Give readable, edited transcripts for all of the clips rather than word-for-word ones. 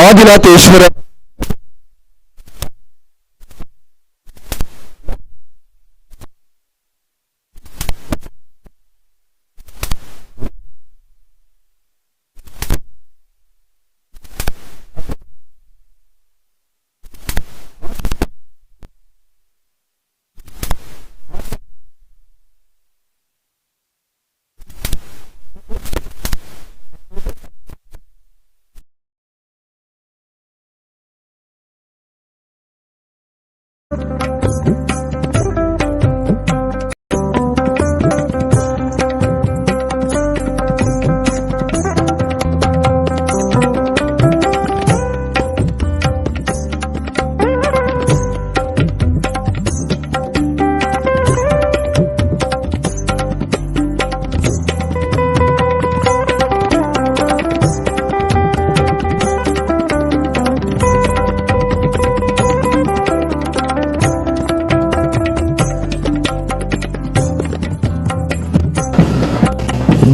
Adinatheshwara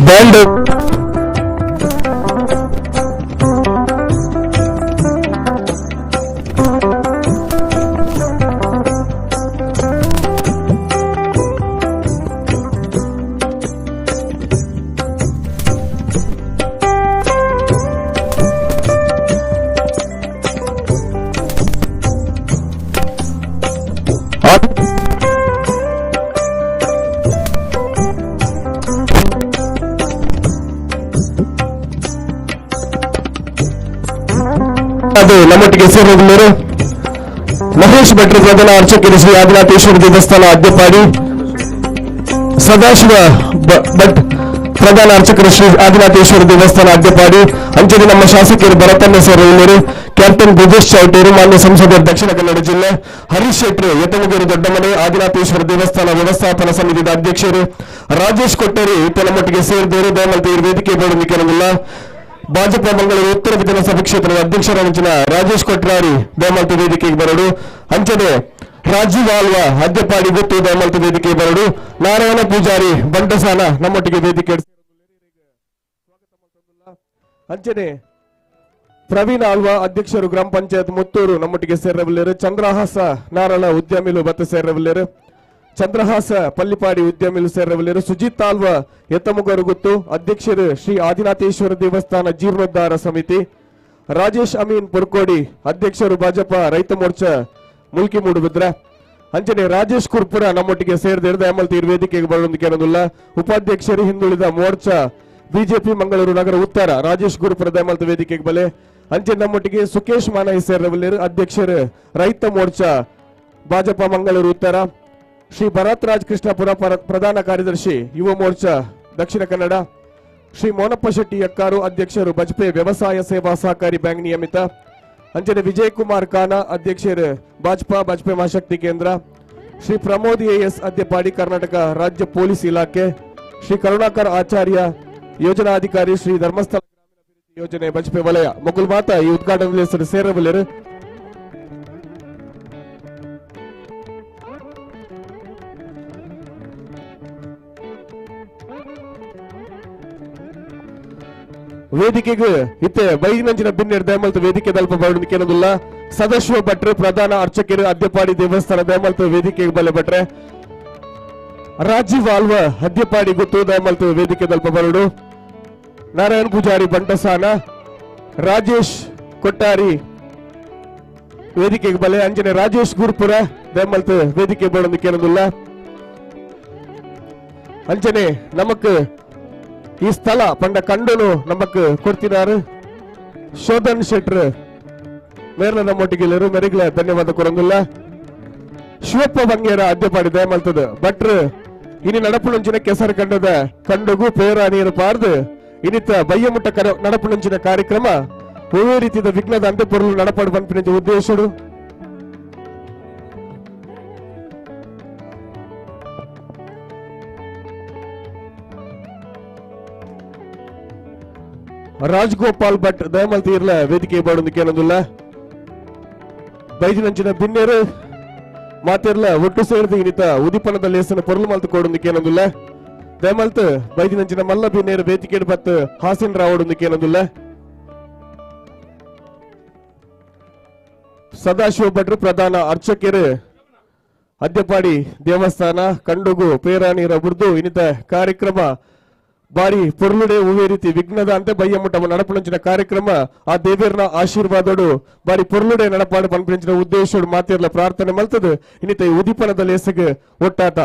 band ಅದು ನಮ್ಮೊಟ್ಟಿಗೆ ಸೇರಿದರು ಮಹೇಶ್ ಭಟ್ರು, ಪ್ರಧಾನ ಅರ್ಚಕರು ಶ್ರೀ ಆದಿನಾಥೇಶ್ವರ ದೇವಸ್ಥಾನ ಅದ್ಯಪಾಡಿ, ಸದಾಶಿವ ಭಟ್ ಪ್ರಧಾನ ಅರ್ಚಕರು ಶ್ರೀ ಆದಿನಾಥೇಶ್ವರ ದೇವಸ್ಥಾನ ಅದ್ಯಪಾಡಿ, ಅಂಚನೆ ನಮ್ಮ ಶಾಸಕರು ಭರತಣ್ಣ ಸೇರಿದರು, ಕ್ಯಾಪ್ಟನ್ ಬ್ರಿಜೇಶ್ ಚೌಟೇರು, ಮಾನ್ಯ ಸಂಸದರು ದಕ್ಷಿಣ ಕನ್ನಡ ಜಿಲ್ಲೆ, ಹರೀಶ್ ಶೆಟ್ಟರು ಯತಮಗೇರಿ ದೊಡ್ಡಮನೆ, ಆದಿನಾಥೇಶ್ವರ ದೇವಸ್ಥಾನ ವ್ಯವಸ್ಥಾಪನಾ ಸಮಿತಿಯ ಅಧ್ಯಕ್ಷರು, ರಾಜೇಶ್ ಕೊಟ್ಟೇರಿ ಇತ್ತ ನಮ್ಮೊಟ್ಟಿಗೆ ಸೇರಿದವರು. ದಯಮಾಡಿ ವೇದಿಕೆ ಬೇಡಲಿಕ್ಕಿರಲಿಲ್ಲ. ಭಾಜಪ ಮಂಗಳೂರು ಉತ್ತರ ವಿಧಾನಸಭಾ ಕ್ಷೇತ್ರದ ಅಧ್ಯಕ್ಷರಾದ ರಾಜೇಶ್ ಕೊಟ್ರಾರಿ ದಯಮಾಲ್ತಿ ವೇದಿಕೆಗೆ ಬರಡು. ಅಂಚನೆ ರಾಜೀವ್ ಆಲ್ವಾ ಅದ್ಯಪಾಡಿ ಗುತ್ತು ದಯಮಾಲ್ತಿ ವೇದಿಕೆಗೆ ಬರಡು. ನಾರಾಯಣ ಪೂಜಾರಿ ಬಂಟಸಾನ ನಮ್ಮೊಟ್ಟಿಗೆ ವೇದಿಕೆ. ಅಂಚನೆ ಪ್ರವೀಣ್ ಆಲ್ವಾ ಅಧ್ಯಕ್ಷರು ಗ್ರಾಮ ಪಂಚಾಯತ್ ಮುತ್ತೂರು ನಮ್ಮೊಟ್ಟಿಗೆ ಸೇರಬಲ್ಲೇರು. ಚಂದ್ರಹಾಸ ನಾರಳ ಉದ್ಯಮಿಲು ಬತ್ತ ಸೇರಬಲ್ಲೇರು. ಚಂದ್ರಹಾಸ ಪಲ್ಲಿಪಾಡಿ ಉದ್ಯಮಿಲು ಸೇರಬಲ್ಲೇರು. ಸುಜಿತ್ ಆಲ್ವಾ ಎತ್ತಮುಗರು ಗುತ್ತು ಅಧ್ಯಕ್ಷರು ಶ್ರೀ ಆದಿನಾಥೇಶ್ವರ ದೇವಸ್ಥಾನ ಜೀರ್ಣೋದ್ಧಾರ ಸಮಿತಿ. ರಾಜೇಶ್ ಅಮೀನ್ ಪುರ್ಕೋಡಿ ಅಧ್ಯಕ್ಷರು ಭಾಜಪ ರೈತ ಮೋರ್ಚಾ ಮುಲ್ಕಿ ಮೂಡುಬಿದ್ರ. ಅಂಚನೆ ರಾಜೇಶ್ ಕುರ್ಪುರ ನಮ್ಮೊಟ್ಟಿಗೆ ಸೇರಿದ ಎಮ್ಎಲ್ ವೇದಿಕೆಗೆ ಬರೋದಕ್ಕೆ ಅನ್ನೋದಿಲ್ಲ. ಉಪಾಧ್ಯಕ್ಷರು ಹಿಂದುಳಿದ ಮೋರ್ಚಾ ಬಿಜೆಪಿ ಮಂಗಳೂರು ನಗರ ಉತ್ತರ ರಾಜೇಶ್ ಗುರುಪುರ ದಯಮಲ್ತ ವೇದಿಕೆಗೆ ಬಲೆ. ಅಂಚೆ ನಮ್ಮೊಟ್ಟಿಗೆ ಸುಕೇಶ್ ಮಾನಾಯಿ ಸೇರಬಲ್ಲೇರು ಅಧ್ಯಕ್ಷರು ರೈತ ಮೋರ್ಚಾ ಭಾಜಪ ಮಂಗಳೂರು ಉತ್ತರ. ಶ್ರೀ ಭರತ್ ರಾಜ್ ಕೃಷ್ಣಪುರ ಪ್ರಧಾನ ಕಾರ್ಯದರ್ಶಿ ಯುವ ಮೋರ್ಚಾ ದಕ್ಷಿಣ ಕನ್ನಡ. ಶ್ರೀ ಮೋನಪ್ಪ ಶೆಟ್ಟಿ ಯಕ್ಕಾರು ಅಧ್ಯಕ್ಷರು ಬಜ್ಪೆ ವ್ಯವಸಾಯ ಸೇವಾ ಸಹಕಾರಿ ಬ್ಯಾಂಕ್ ನಿಯಮಿತ. ಅಂಚನೆ ವಿಜಯಕುಮಾರ್ ಖಾನಾ ಅಧ್ಯಕ್ಷರು ಭಾಜಪಾ ಬಜ್ಪೆ ಮಹಾಶಕ್ತಿ ಕೇಂದ್ರ. ಶ್ರೀ ಪ್ರಮೋದ್ ಎಎಸ್ ಅದ್ಯಪಾಡಿ ಕರ್ನಾಟಕ ರಾಜ್ಯ ಪೊಲೀಸ್ ಇಲಾಖೆ. ಶ್ರೀ ಕರುಣಾಕರ್ ಆಚಾರ್ಯ ಯೋಜನಾಧಿಕಾರಿ ಶ್ರೀ ಧರ್ಮಸ್ಥಳ ಯೋಜನೆ ಬಜ್ಪೆ ವಲಯ. ಮೊಗುಲ್ ಮಾತಾ ಈ ಉದ್ಘಾಟನೆ ಸೇರಬಲ್ಲೇರು. ವೇದಿಕೆಗೆ ಇತ್ತೆ ಬೈನಂಚಿನ ಬಿನ್ನೆರ್ ದಯಮಲ್ತ ವೇದಿಕೆ ದಲ್ಪ ಬರಡು ಕೇಳೋದಿಲ್ಲ. ಸದಾಶಿವ ಭಟ್ರು ಪ್ರಧಾನ ಅರ್ಚಕರು ಅದ್ಯಪಾಡಿ ದೇವಸ್ಥಾನ ದಯಮಲ್ತ ವೇದಿಕೆಗೆ ಬಲೆ ಭಟ್ರೆ. ರಾಜೀವ್ ಆಲ್ವ ಅದ್ಯಪಾಡಿ ಗುತ್ತು ದಯಮಲ್ತ ವೇದಿಕೆ ದಲ್ಪ ಬರಡು. ನಾರಾಯಣ ಪೂಜಾರಿ ಬಂಟಸಾನ, ರಾಜೇಶ್ ಕೊಟ್ಟಾರಿ ವೇದಿಕೆಗೆ ಬಲೆ. ಅಂಜನೆ ರಾಜೇಶ್ ಗುರುಪುರ ದಯಮಲ್ತ ವೇದಿಕೆ ಬರಡು ಕೇಳೋದಿಲ್ಲ. ಅಂಚನೆ ನಮಕ್ ಈ ಸ್ಥಳ ಪಂಡ ಕಂಡನು ನಮಕ್ ಕೊಡ್ತಿದ್ದಾರೆ. Shodhan ಶೆಟ್ರ್ ಮೇರ್ಲ ನಮ್ಮೊಟ್ಟಿಗೆ ಮೆರಿಗ್ಲ ಧನ್ಯವಾದ ಕೊರಂಗುಲ್ಲ. ಶಿವಪ್ಪ ಬಂಗೇರ ಅದ್ಯಪಾಡಿ ದಯಮಲ್ತದ ಭಟ್ರು ಇನಿ ನಡಪುಣಂಚಿನ ಕೆಸರು ಕಂಡದ ಕಂಡುಗು ಪೇರ ನೀರು ಪಾರ್ದು ಇನ್ನಿತ ಬಯ್ಯಮುಟ್ಟ ನಡಪುಣಂಚಿನ ಕಾರ್ಯಕ್ರಮ ಒವ್ವೇ ರೀತಿಯ ವಿಘ್ನದ ಅಂತ್ಯಪೊರುಳು ನಡಪಾಡು ಪನ್ಪಿನ ಉದ್ದೇಶಡು. ರಾಜ್ಗೋಪಾಲ್ ಭಟ್ ದಯಮಲ್ತಿ ಇರ್ಲ ವೇದಿಕೆ ಬಾಡೊಂದು ಕೇಳೊಂದುಲ್ಲ. ಬೈಜಿನಂಚಿನ ಬಿನ್ನೇರು ಮಾತಿರ್ಲ ಒಟ್ಟು ಸೇರಿದ ಇನ್ನಿತ ಉದಿಪನದ ಲೇಸನ ಪೊರುಳು ಮಲ್ತು ಕೊಡೊಂದು ಕೇಳೊಂದುಲ್ಲ. ದಯಮಲ್ತ್ ಬೈಜಿನಂಚಿನ ಮಲ್ಲ ಬಿನ್ನೇರು ವೇದಿಕೆ ಬತ್ ಹಾಸಿನ್ ರಾವಡೊಂದು ಕೇಳೊಂದುಲ್ಲ. ಸದಾಶಿವ ಭಟ್ರು ಪ್ರಧಾನ ಅರ್ಚಕರು ಅದ್ಯಪಾಡಿ ದೇವಸ್ಥಾನ ಕಂಡುಗು ಪೇರಾನೀರ ಬುರ್ದು ಇನ್ನಿತ ಕಾರ್ಯಕ್ರಮ ಬಾರಿ ಪೊರ್ಲುಡೆ ಹೂವೇ ರೀತಿ ವಿಘ್ನದ ಅಂತೆ ಬಯ್ಯಮುಟ್ಟಮ ನಡಪುಣಂಚಿನ ಕಾರ್ಯಕ್ರಮ ಆ ದೇವೇರ್ನ ಆಶೀರ್ವಾದೋಡು ಬಾರಿ ಪೊರ್ಲುಡೆ ನಡಪಾಡು ಪನ್ಪಿನಂಚಿನ ಉದ್ದೇಶೋಡು ಮಾತಿರ್ಲ ಪ್ರಾರ್ಥನೆ ಮಲ್ತದು ಇನ್ನಿತ ಉದಿಪನದ ಲೇಸಗ್ ಒಟ್ಟಾಟ.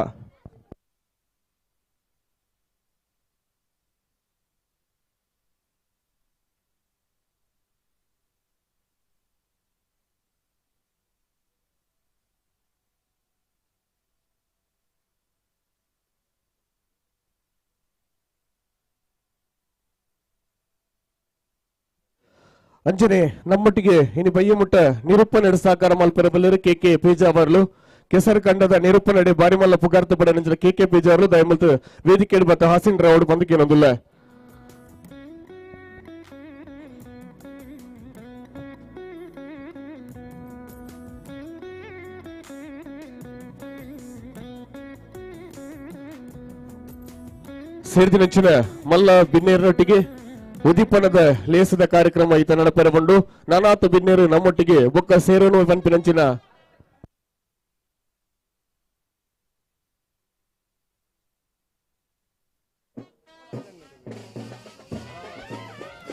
ಅಂಜನೆ ನಮ್ಮೊಟ್ಟಿಗೆ ಇನಿ ಬಯ್ಯಮುಟ್ಟ ನಿರೂಪಣೆ ಸಹಕಾರ ಮಲ್ಪೆರ ಬಲ್ಲರು ಕೆ ಕೆ ಪೇಜಾವರ್ಲು ಕೆಸರು ಕಂಡದ ನಿರೂಪಣೆ ಬಾರಿಮಲ್ಲ ಪುಗಾರ್ತ ಪಡ ನಂಚಿನ ಕೆ ಕೆ ಪೇಜಾವರ್ಲು ದಯಮಲ್ತು ವೇದಿಕೆ ಬತ್ತ ಹಾಸಿನ್ ರಾವಡ್ ಬಂದು ಕೇಳೊಂದುಲ್ಲ. ಸೇರಿದಿನಂಚಿನ ಮಲ್ಲ ಬಿನ್ನೇರನೊಟ್ಟಿಗೆ ಉದಿಪನದ ಲೇಸದ ಕಾರ್ಯಕ್ರಮ ಈತ ನಡಪೆರಬಂಡು ನಾನಾತು ಬಿನ್ನೇರು ನಮ್ಮೊಟ್ಟಿಗೆ ಬೊಕ್ಕ ಸೇರೋನು ಪನ್ಪಿನಂಚಿನ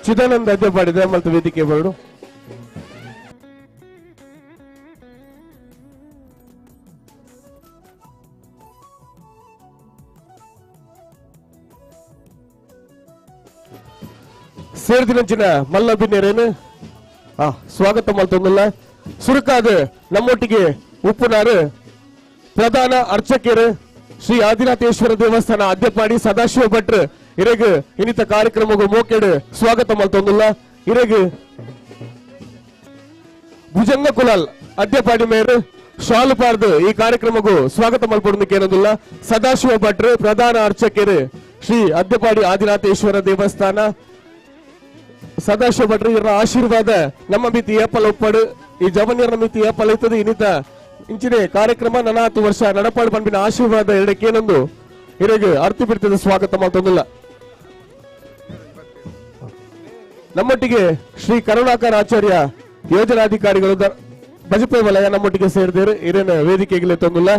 ಚಿದಾನಂದ ಅಡ್ಯಪಾಡಿದೆ ಮಲ್ತು ವೇದಿಕೆ ಬರಡು. ಸೇರಿದಿನಂಚಿನ ಮಲ್ಲ ಬಿನ್ನೇರೇನು ಸ್ವಾಗತ ಮಲ್ತೊಂದುಲ್ಲ. ಸುರುಕಾದ ನಮ್ಮೊಟ್ಟಿಗೆ ಉಪ್ಪುನಾರು ಪ್ರಧಾನ ಅರ್ಚಕರು ಶ್ರೀ ಆದಿನಾಥೇಶ್ವರ ದೇವಸ್ಥಾನ ಅದ್ಯಪಾಡಿ ಸದಾಶಿವ ಭಟ್ರು ಇರಗು ಇನ್ನಿತ ಕಾರ್ಯಕ್ರಮಗೂ ಮೋಕೆಡು ಸ್ವಾಗತ ಮಲ್ತೊಂದುಲ್ಲ. ಇರಗು ಭುಜಂಗ ಕುಲಾಲ್ ಅದ್ಯಪಾಡಿ ಮೇರು ಶಾಲು ಪಾರ್ದು ಈ ಕಾರ್ಯಕ್ರಮಗೂ ಸ್ವಾಗತ ಮಲ್ಪೊಂದಕ್ಕೇನೊಂದುಲ್ಲ. ಸದಾಶಿವ ಭಟ್ರು ಪ್ರಧಾನ ಅರ್ಚಕರು ಶ್ರೀ ಅದ್ಯಪಾಡಿ ಆದಿನಾಥೇಶ್ವರ ದೇವಸ್ಥಾನ ಸದಾಶಿವ ಭಟ್ರು ಇವರ ಆಶೀರ್ವಾದ ನಮ್ಮ ಮಿತಿ ಏಪಲ ಒಪ್ಪಡು ಈ ಜವನಿಯರ ಮಿತಿ ಏಪಲ ಇತ್ತದ ಇನ್ನಿತ ಇಂಚಿನೆ ಕಾರ್ಯಕ್ರಮ ನನಾತು ವರ್ಷ ನಡಪಾಡು ಪಂಪಿನ ಆಶೀರ್ವಾದ ಎರಡಕ್ಕೇನೊಂದು ಇರಗು ಅರ್ತಿ ಬಿಡ್ತದ ಸ್ವಾಗತ ಮಾಡ್ತೊಂದಿಲ್ಲ. ನಮ್ಮೊಟ್ಟಿಗೆ ಶ್ರೀ ಕರುಣಾಕರ್ ಆಚಾರ್ಯ ಯೋಜನಾಧಿಕಾರಿಗಳು ಬಜಪೆ ವಲಯ ನಮ್ಮೊಟ್ಟಿಗೆ ಸೇರಿದರು ಹಿರೇನ ವೇದಿಕೆಗೆ ತಂದಿಲ್ಲ.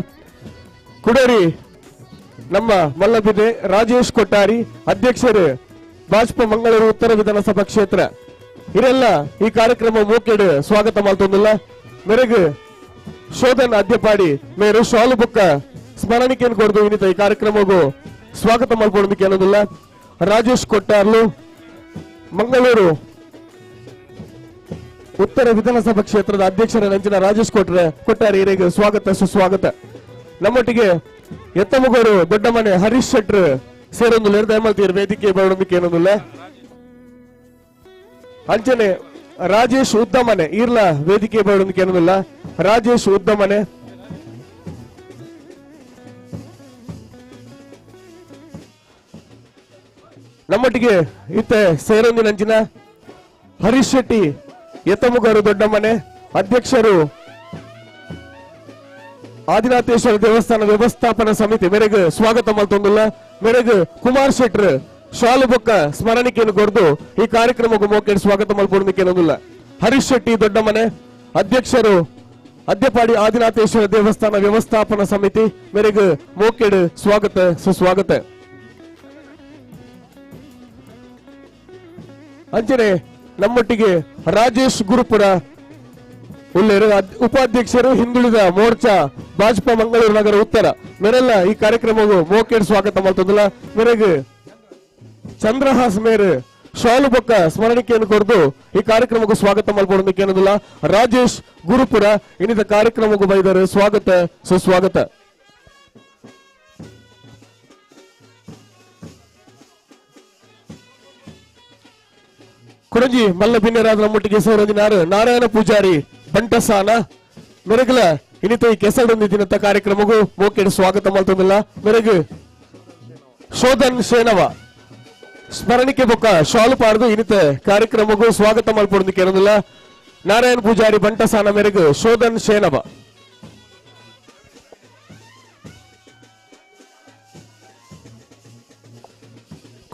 ಕುಡೇರಿ ನಮ್ಮ ಮಲ್ಲಬಿದೆ ರಾಜೇಶ್ ಕೊಟ್ಟಾರಿ ಅಧ್ಯಕ್ಷರು ಭಾಜಪ ಮಂಗಳೂರು ಉತ್ತರ ವಿಧಾನಸಭಾ ಕ್ಷೇತ್ರ ಹಿರೆಲ್ಲ ಈ ಕಾರ್ಯಕ್ರಮ ಮೂಕೆಡು ಸ್ವಾಗತ ಮಾಡ್ತೊಂದಿಲ್ಲ. ಮೆರೆಗು ಶೋಧನ್ ಅದ್ಯಪಾಡಿ ಮೇರು ಶಾಲು ಬುಕ್ಕ ಸ್ಮರಣಿಕೆಯನ್ನು ಕೊಡದು ಇನ್ನಿತ ಈ ಕಾರ್ಯಕ್ರಮಕ್ಕೂ ಸ್ವಾಗತ ಮಾಡ್ಕೊಡೋದಕ್ಕೆ ಅನ್ನೋದಿಲ್ಲ. ರಾಜೇಶ್ ಕೊಟ್ಟಾರ್ಲು ಮಂಗಳೂರು ಉತ್ತರ ವಿಧಾನಸಭಾ ಕ್ಷೇತ್ರದ ಅಧ್ಯಕ್ಷರ ನಂಚಿನ ರಾಜೇಶ್ ಕೊಟ್ಟಾರಿ ಹಿರೇಗೆ ಸ್ವಾಗತ ಸುಸ್ವಾಗತ. ನಮ್ಮೊಟ್ಟಿಗೆ ಎತ್ತಮುಗೂರು ದೊಡ್ಡಮನೆ ಹರೀಶ್ ಶೆಟ್ರು ಸೇರೊಂದು ದಯಮಲ್ತೀರ್ ವೇದಿಕೆ ಬರೋದಕ್ಕೆ ಏನೊಂದಿಲ್ಲ. ಅಂಚನೆ ರಾಜೇಶ್ ಉದ್ದಮನೆ ಈರ್ಲ ವೇದಿಕೆ ಬರೋದಕ್ಕೆ ಏನೊಂದಿಲ್ಲ. ರಾಜೇಶ್ ಉದ್ದಮನೆ ನಮ್ಮೊಟ್ಟಿಗೆ ಇತ್ತೆ ಸೇರೊಂದಿನಂಚಿನ ಹರೀಶ್ ಶೆಟ್ಟಿ ಎತ್ತಮುಗರು ದೊಡ್ಡಮನೆ ಅಧ್ಯಕ್ಷರು ಆದಿನಾಥೇಶ್ವರ ದೇವಸ್ಥಾನ ವ್ಯವಸ್ಥಾಪನಾ ಸಮಿತಿ ಮೇರೆಗೆ ಸ್ವಾಗತ ಮಲ್ತೊಂದಿಲ್ಲ. ಮೇರೆಗೆ ಕುಮಾರ್ ಶೆಟ್ರು ಶಾಲು ಬೊಕ್ಕ ಸ್ಮರಣಿಕೆಯನ್ನು ಕೊಡ್ದು ಈ ಕಾರ್ಯಕ್ರಮಕ್ಕೆ ಮೋಕೆ ಸ್ವಾಗತ ಮಲ್ಪೊಂದಿಲ್ಲ. ಹರೀಶ್ ಶೆಟ್ಟಿ ದೊಡ್ಡಮನೆ ಅಧ್ಯಕ್ಷರು ಅದ್ಯಪಾಡಿ ಆದಿನಾಥೇಶ್ವರ ದೇವಸ್ಥಾನ ವ್ಯವಸ್ಥಾಪನಾ ಸಮಿತಿ ಮೇರೆಗೆ ಮೋಕೆಡ್ ಸ್ವಾಗತ ಸುಸ್ವಾಗತ. ಅಂಚನೆ ನಮ್ಮೊಟ್ಟಿಗೆ ರಾಜೇಶ್ ಗುರುಪುರ ಉಲ್ಲೇರು ಉಪಾಧ್ಯಕ್ಷರು ಹಿಂದುಳಿದ ಮೋರ್ಚಾ ಭಾಜಪಾ ಮಂಗಳೂರು ನಗರ ಉತ್ತರ ಮೇರೆಲ್ಲ ಈ ಕಾರ್ಯಕ್ರಮವು ಮೋಕೇಡ್ ಸ್ವಾಗತ ಮಾಡ್ತದಲ್ಲ. ಮೇರೆಗೆ ಚಂದ್ರಹಾಸ್ ಮೇರು ಶಾಲು ಬೊಕ್ಕ ಸ್ಮರಣಿಕೆಯನ್ನು ಕೊರದು ಈ ಕಾರ್ಯಕ್ರಮಕ್ಕೂ ಸ್ವಾಗತ ಮಲ್ಪೊಡೊಂದು ರಾಜೇಶ್ ಗುರುಪುರ ಇನ್ನಿತ ಕಾರ್ಯಕ್ರಮಕ್ಕೂ ಬೈದರು ಸ್ವಾಗತ ಸುಸ್ವಾಗತ. ಕುಡಂಜಿ ಮಲ್ಲ ಬಿನ್ನೆರಾದ ನಮ್ಮೊಟ್ಟಿಗೆ ಸೌರಂಜಿನಾರು ನಾರಾಯಣ ಪೂಜಾರಿ ಬಂಟಸಾನ ಮೆರಗಲ ಇನ್ನಿತ ಈ ಕೆಸಡೊಂದು ದಿನದ ಕಾರ್ಯಕ್ರಮಕ್ಕೂ ಮೋಕೆಡ್ ಸ್ವಾಗತ ಮಲ್ತೊಂದಿಲ್ಲ. ಮೆರಗು ಶೋಧನ್ ಶೇನವ ಸ್ಮರಣಿಕೆ ಬೊಕ್ಕ ಶಾಲು ಪಾಡ್ದು ಇನ್ನಿತ ಕಾರ್ಯಕ್ರಮಕ್ಕೂ ಸ್ವಾಗತ ಮಲ್ಪೊಡೊಂದು ಕೇಳೋದಿಲ್ಲ ನಾರಾಯಣ ಪೂಜಾರಿ ಬಂಟಸಾನ ಮೇರೆಗೆ ಶೋಧನ್ ಶೇನವ.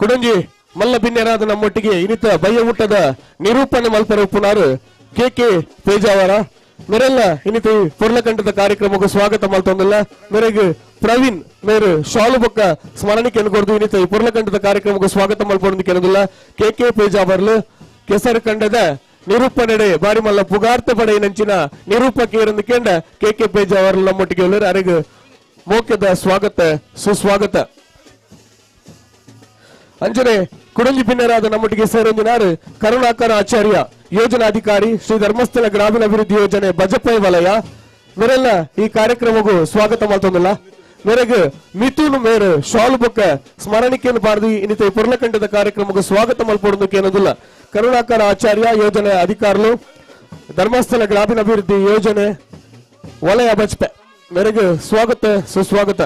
ಕುಡಂಜಿ ಮಲ್ಲ ಬಿನ್ನೆರಾದ ನಮ್ಮೊಟ್ಟಿಗೆ ಇನ್ನಿತ ಬಯ್ಯ ಊಟದ ನಿರೂಪಣೆ ಮಲ್ಪರ ಉಪ್ಪುನಾರು ಕೆ ಕೆ ಪೇಜಾವರ ಮೆರೆಲ್ಲ ಇನ್ನಿತ ಪೊರ್ಲಕಂಠದ ಕಾರ್ಯಕ್ರಮಕ್ಕೂ ಸ್ವಾಗತ ಮಲ್ತೊಂದಿಲ್ಲ. ಮೆರೆಗೆ ಪ್ರವೀಣ್ ಮೇರು ಶಾಲು ಬೊಕ್ಕ ಸ್ಮರಣಿಕೆಯನ್ನು ಕೊರದು ಇನ್ನಿತ ಪೊರ್ಲಕಂಠದ ಕಾರ್ಯಕ್ರಮಕ್ಕೂ ಸ್ವಾಗತ ಮಲ್ಪೊಂದು ಕೇಳೋದಿಲ್ಲ ಕೆ ಕೆ ಪೇಜಾವರ್ಲು ಕೆಸರು ಕಂಡದ ನಿರೂಪಣೆಡೆ ಬಾರಿ ಮಲ್ಲ ಪುಗಾರ್ತೆ ಪಡೆಯಿನಂಚಿನ ನಿರೂಪಕಿಯರನ್ನು ಕೇಂದ್ರ ಕೆ ಕೆ ಪೇಜಾವರ್ಲು ನಮ್ಮೊಟ್ಟಿಗೆ ಅರೆಗೆ ಮೋಕ್ಯದ ಸ್ವಾಗತ ಸುಸ್ವಾಗತ. ಅಂಜನೆ ಕುಡಂಜಿ ಭಿನ್ನರಾದ ನಮ್ಮೊಟ್ಟಿಗೆ ಸೇರೊಂದಿನಾರು ಕರುಣಾಕರ ಆಚಾರ್ಯ ಯೋಜನಾಧಿಕಾರಿ ಶ್ರೀ ಧರ್ಮಸ್ಥಳ ಗ್ರಾಮೀಣ ಅಭಿವೃದ್ಧಿ ಯೋಜನೆ ಬಜಪೆ ವಲಯ ಮೇರೆಲ್ಲ ಈ ಕಾರ್ಯಕ್ರಮಕ್ಕೂ ಸ್ವಾಗತ ಮಲ್ತೊಂದಿಲ್ಲ. ಮೇರೆಗೆ ಮಿಥುನ್ ಮೇರು ಶಾಲು ಬೊಕ್ಕ ಸ್ಮರಣಿಕೆಯನ್ನು ಬಾರದು ಇನ್ನಿತ ಪೊರ್ಲಕಂಠದ ಕಾರ್ಯಕ್ರಮಕ್ಕೂ ಸ್ವಾಗತ ಮಲ್ಪೊಡೋದಕ್ಕೆ ಏನೋದಿಲ್ಲ ಕರುಣಾಕರ ಆಚಾರ್ಯ ಯೋಜನೆ ಅಧಿಕಾರಿಗಳು ಧರ್ಮಸ್ಥಳ ಗ್ರಾಮೀಣ ಅಭಿವೃದ್ಧಿ ಯೋಜನೆ ವಲಯ ಬಜಪೆ ಮೇರೆಗೆ ಸ್ವಾಗತ ಸುಸ್ವಾಗತ.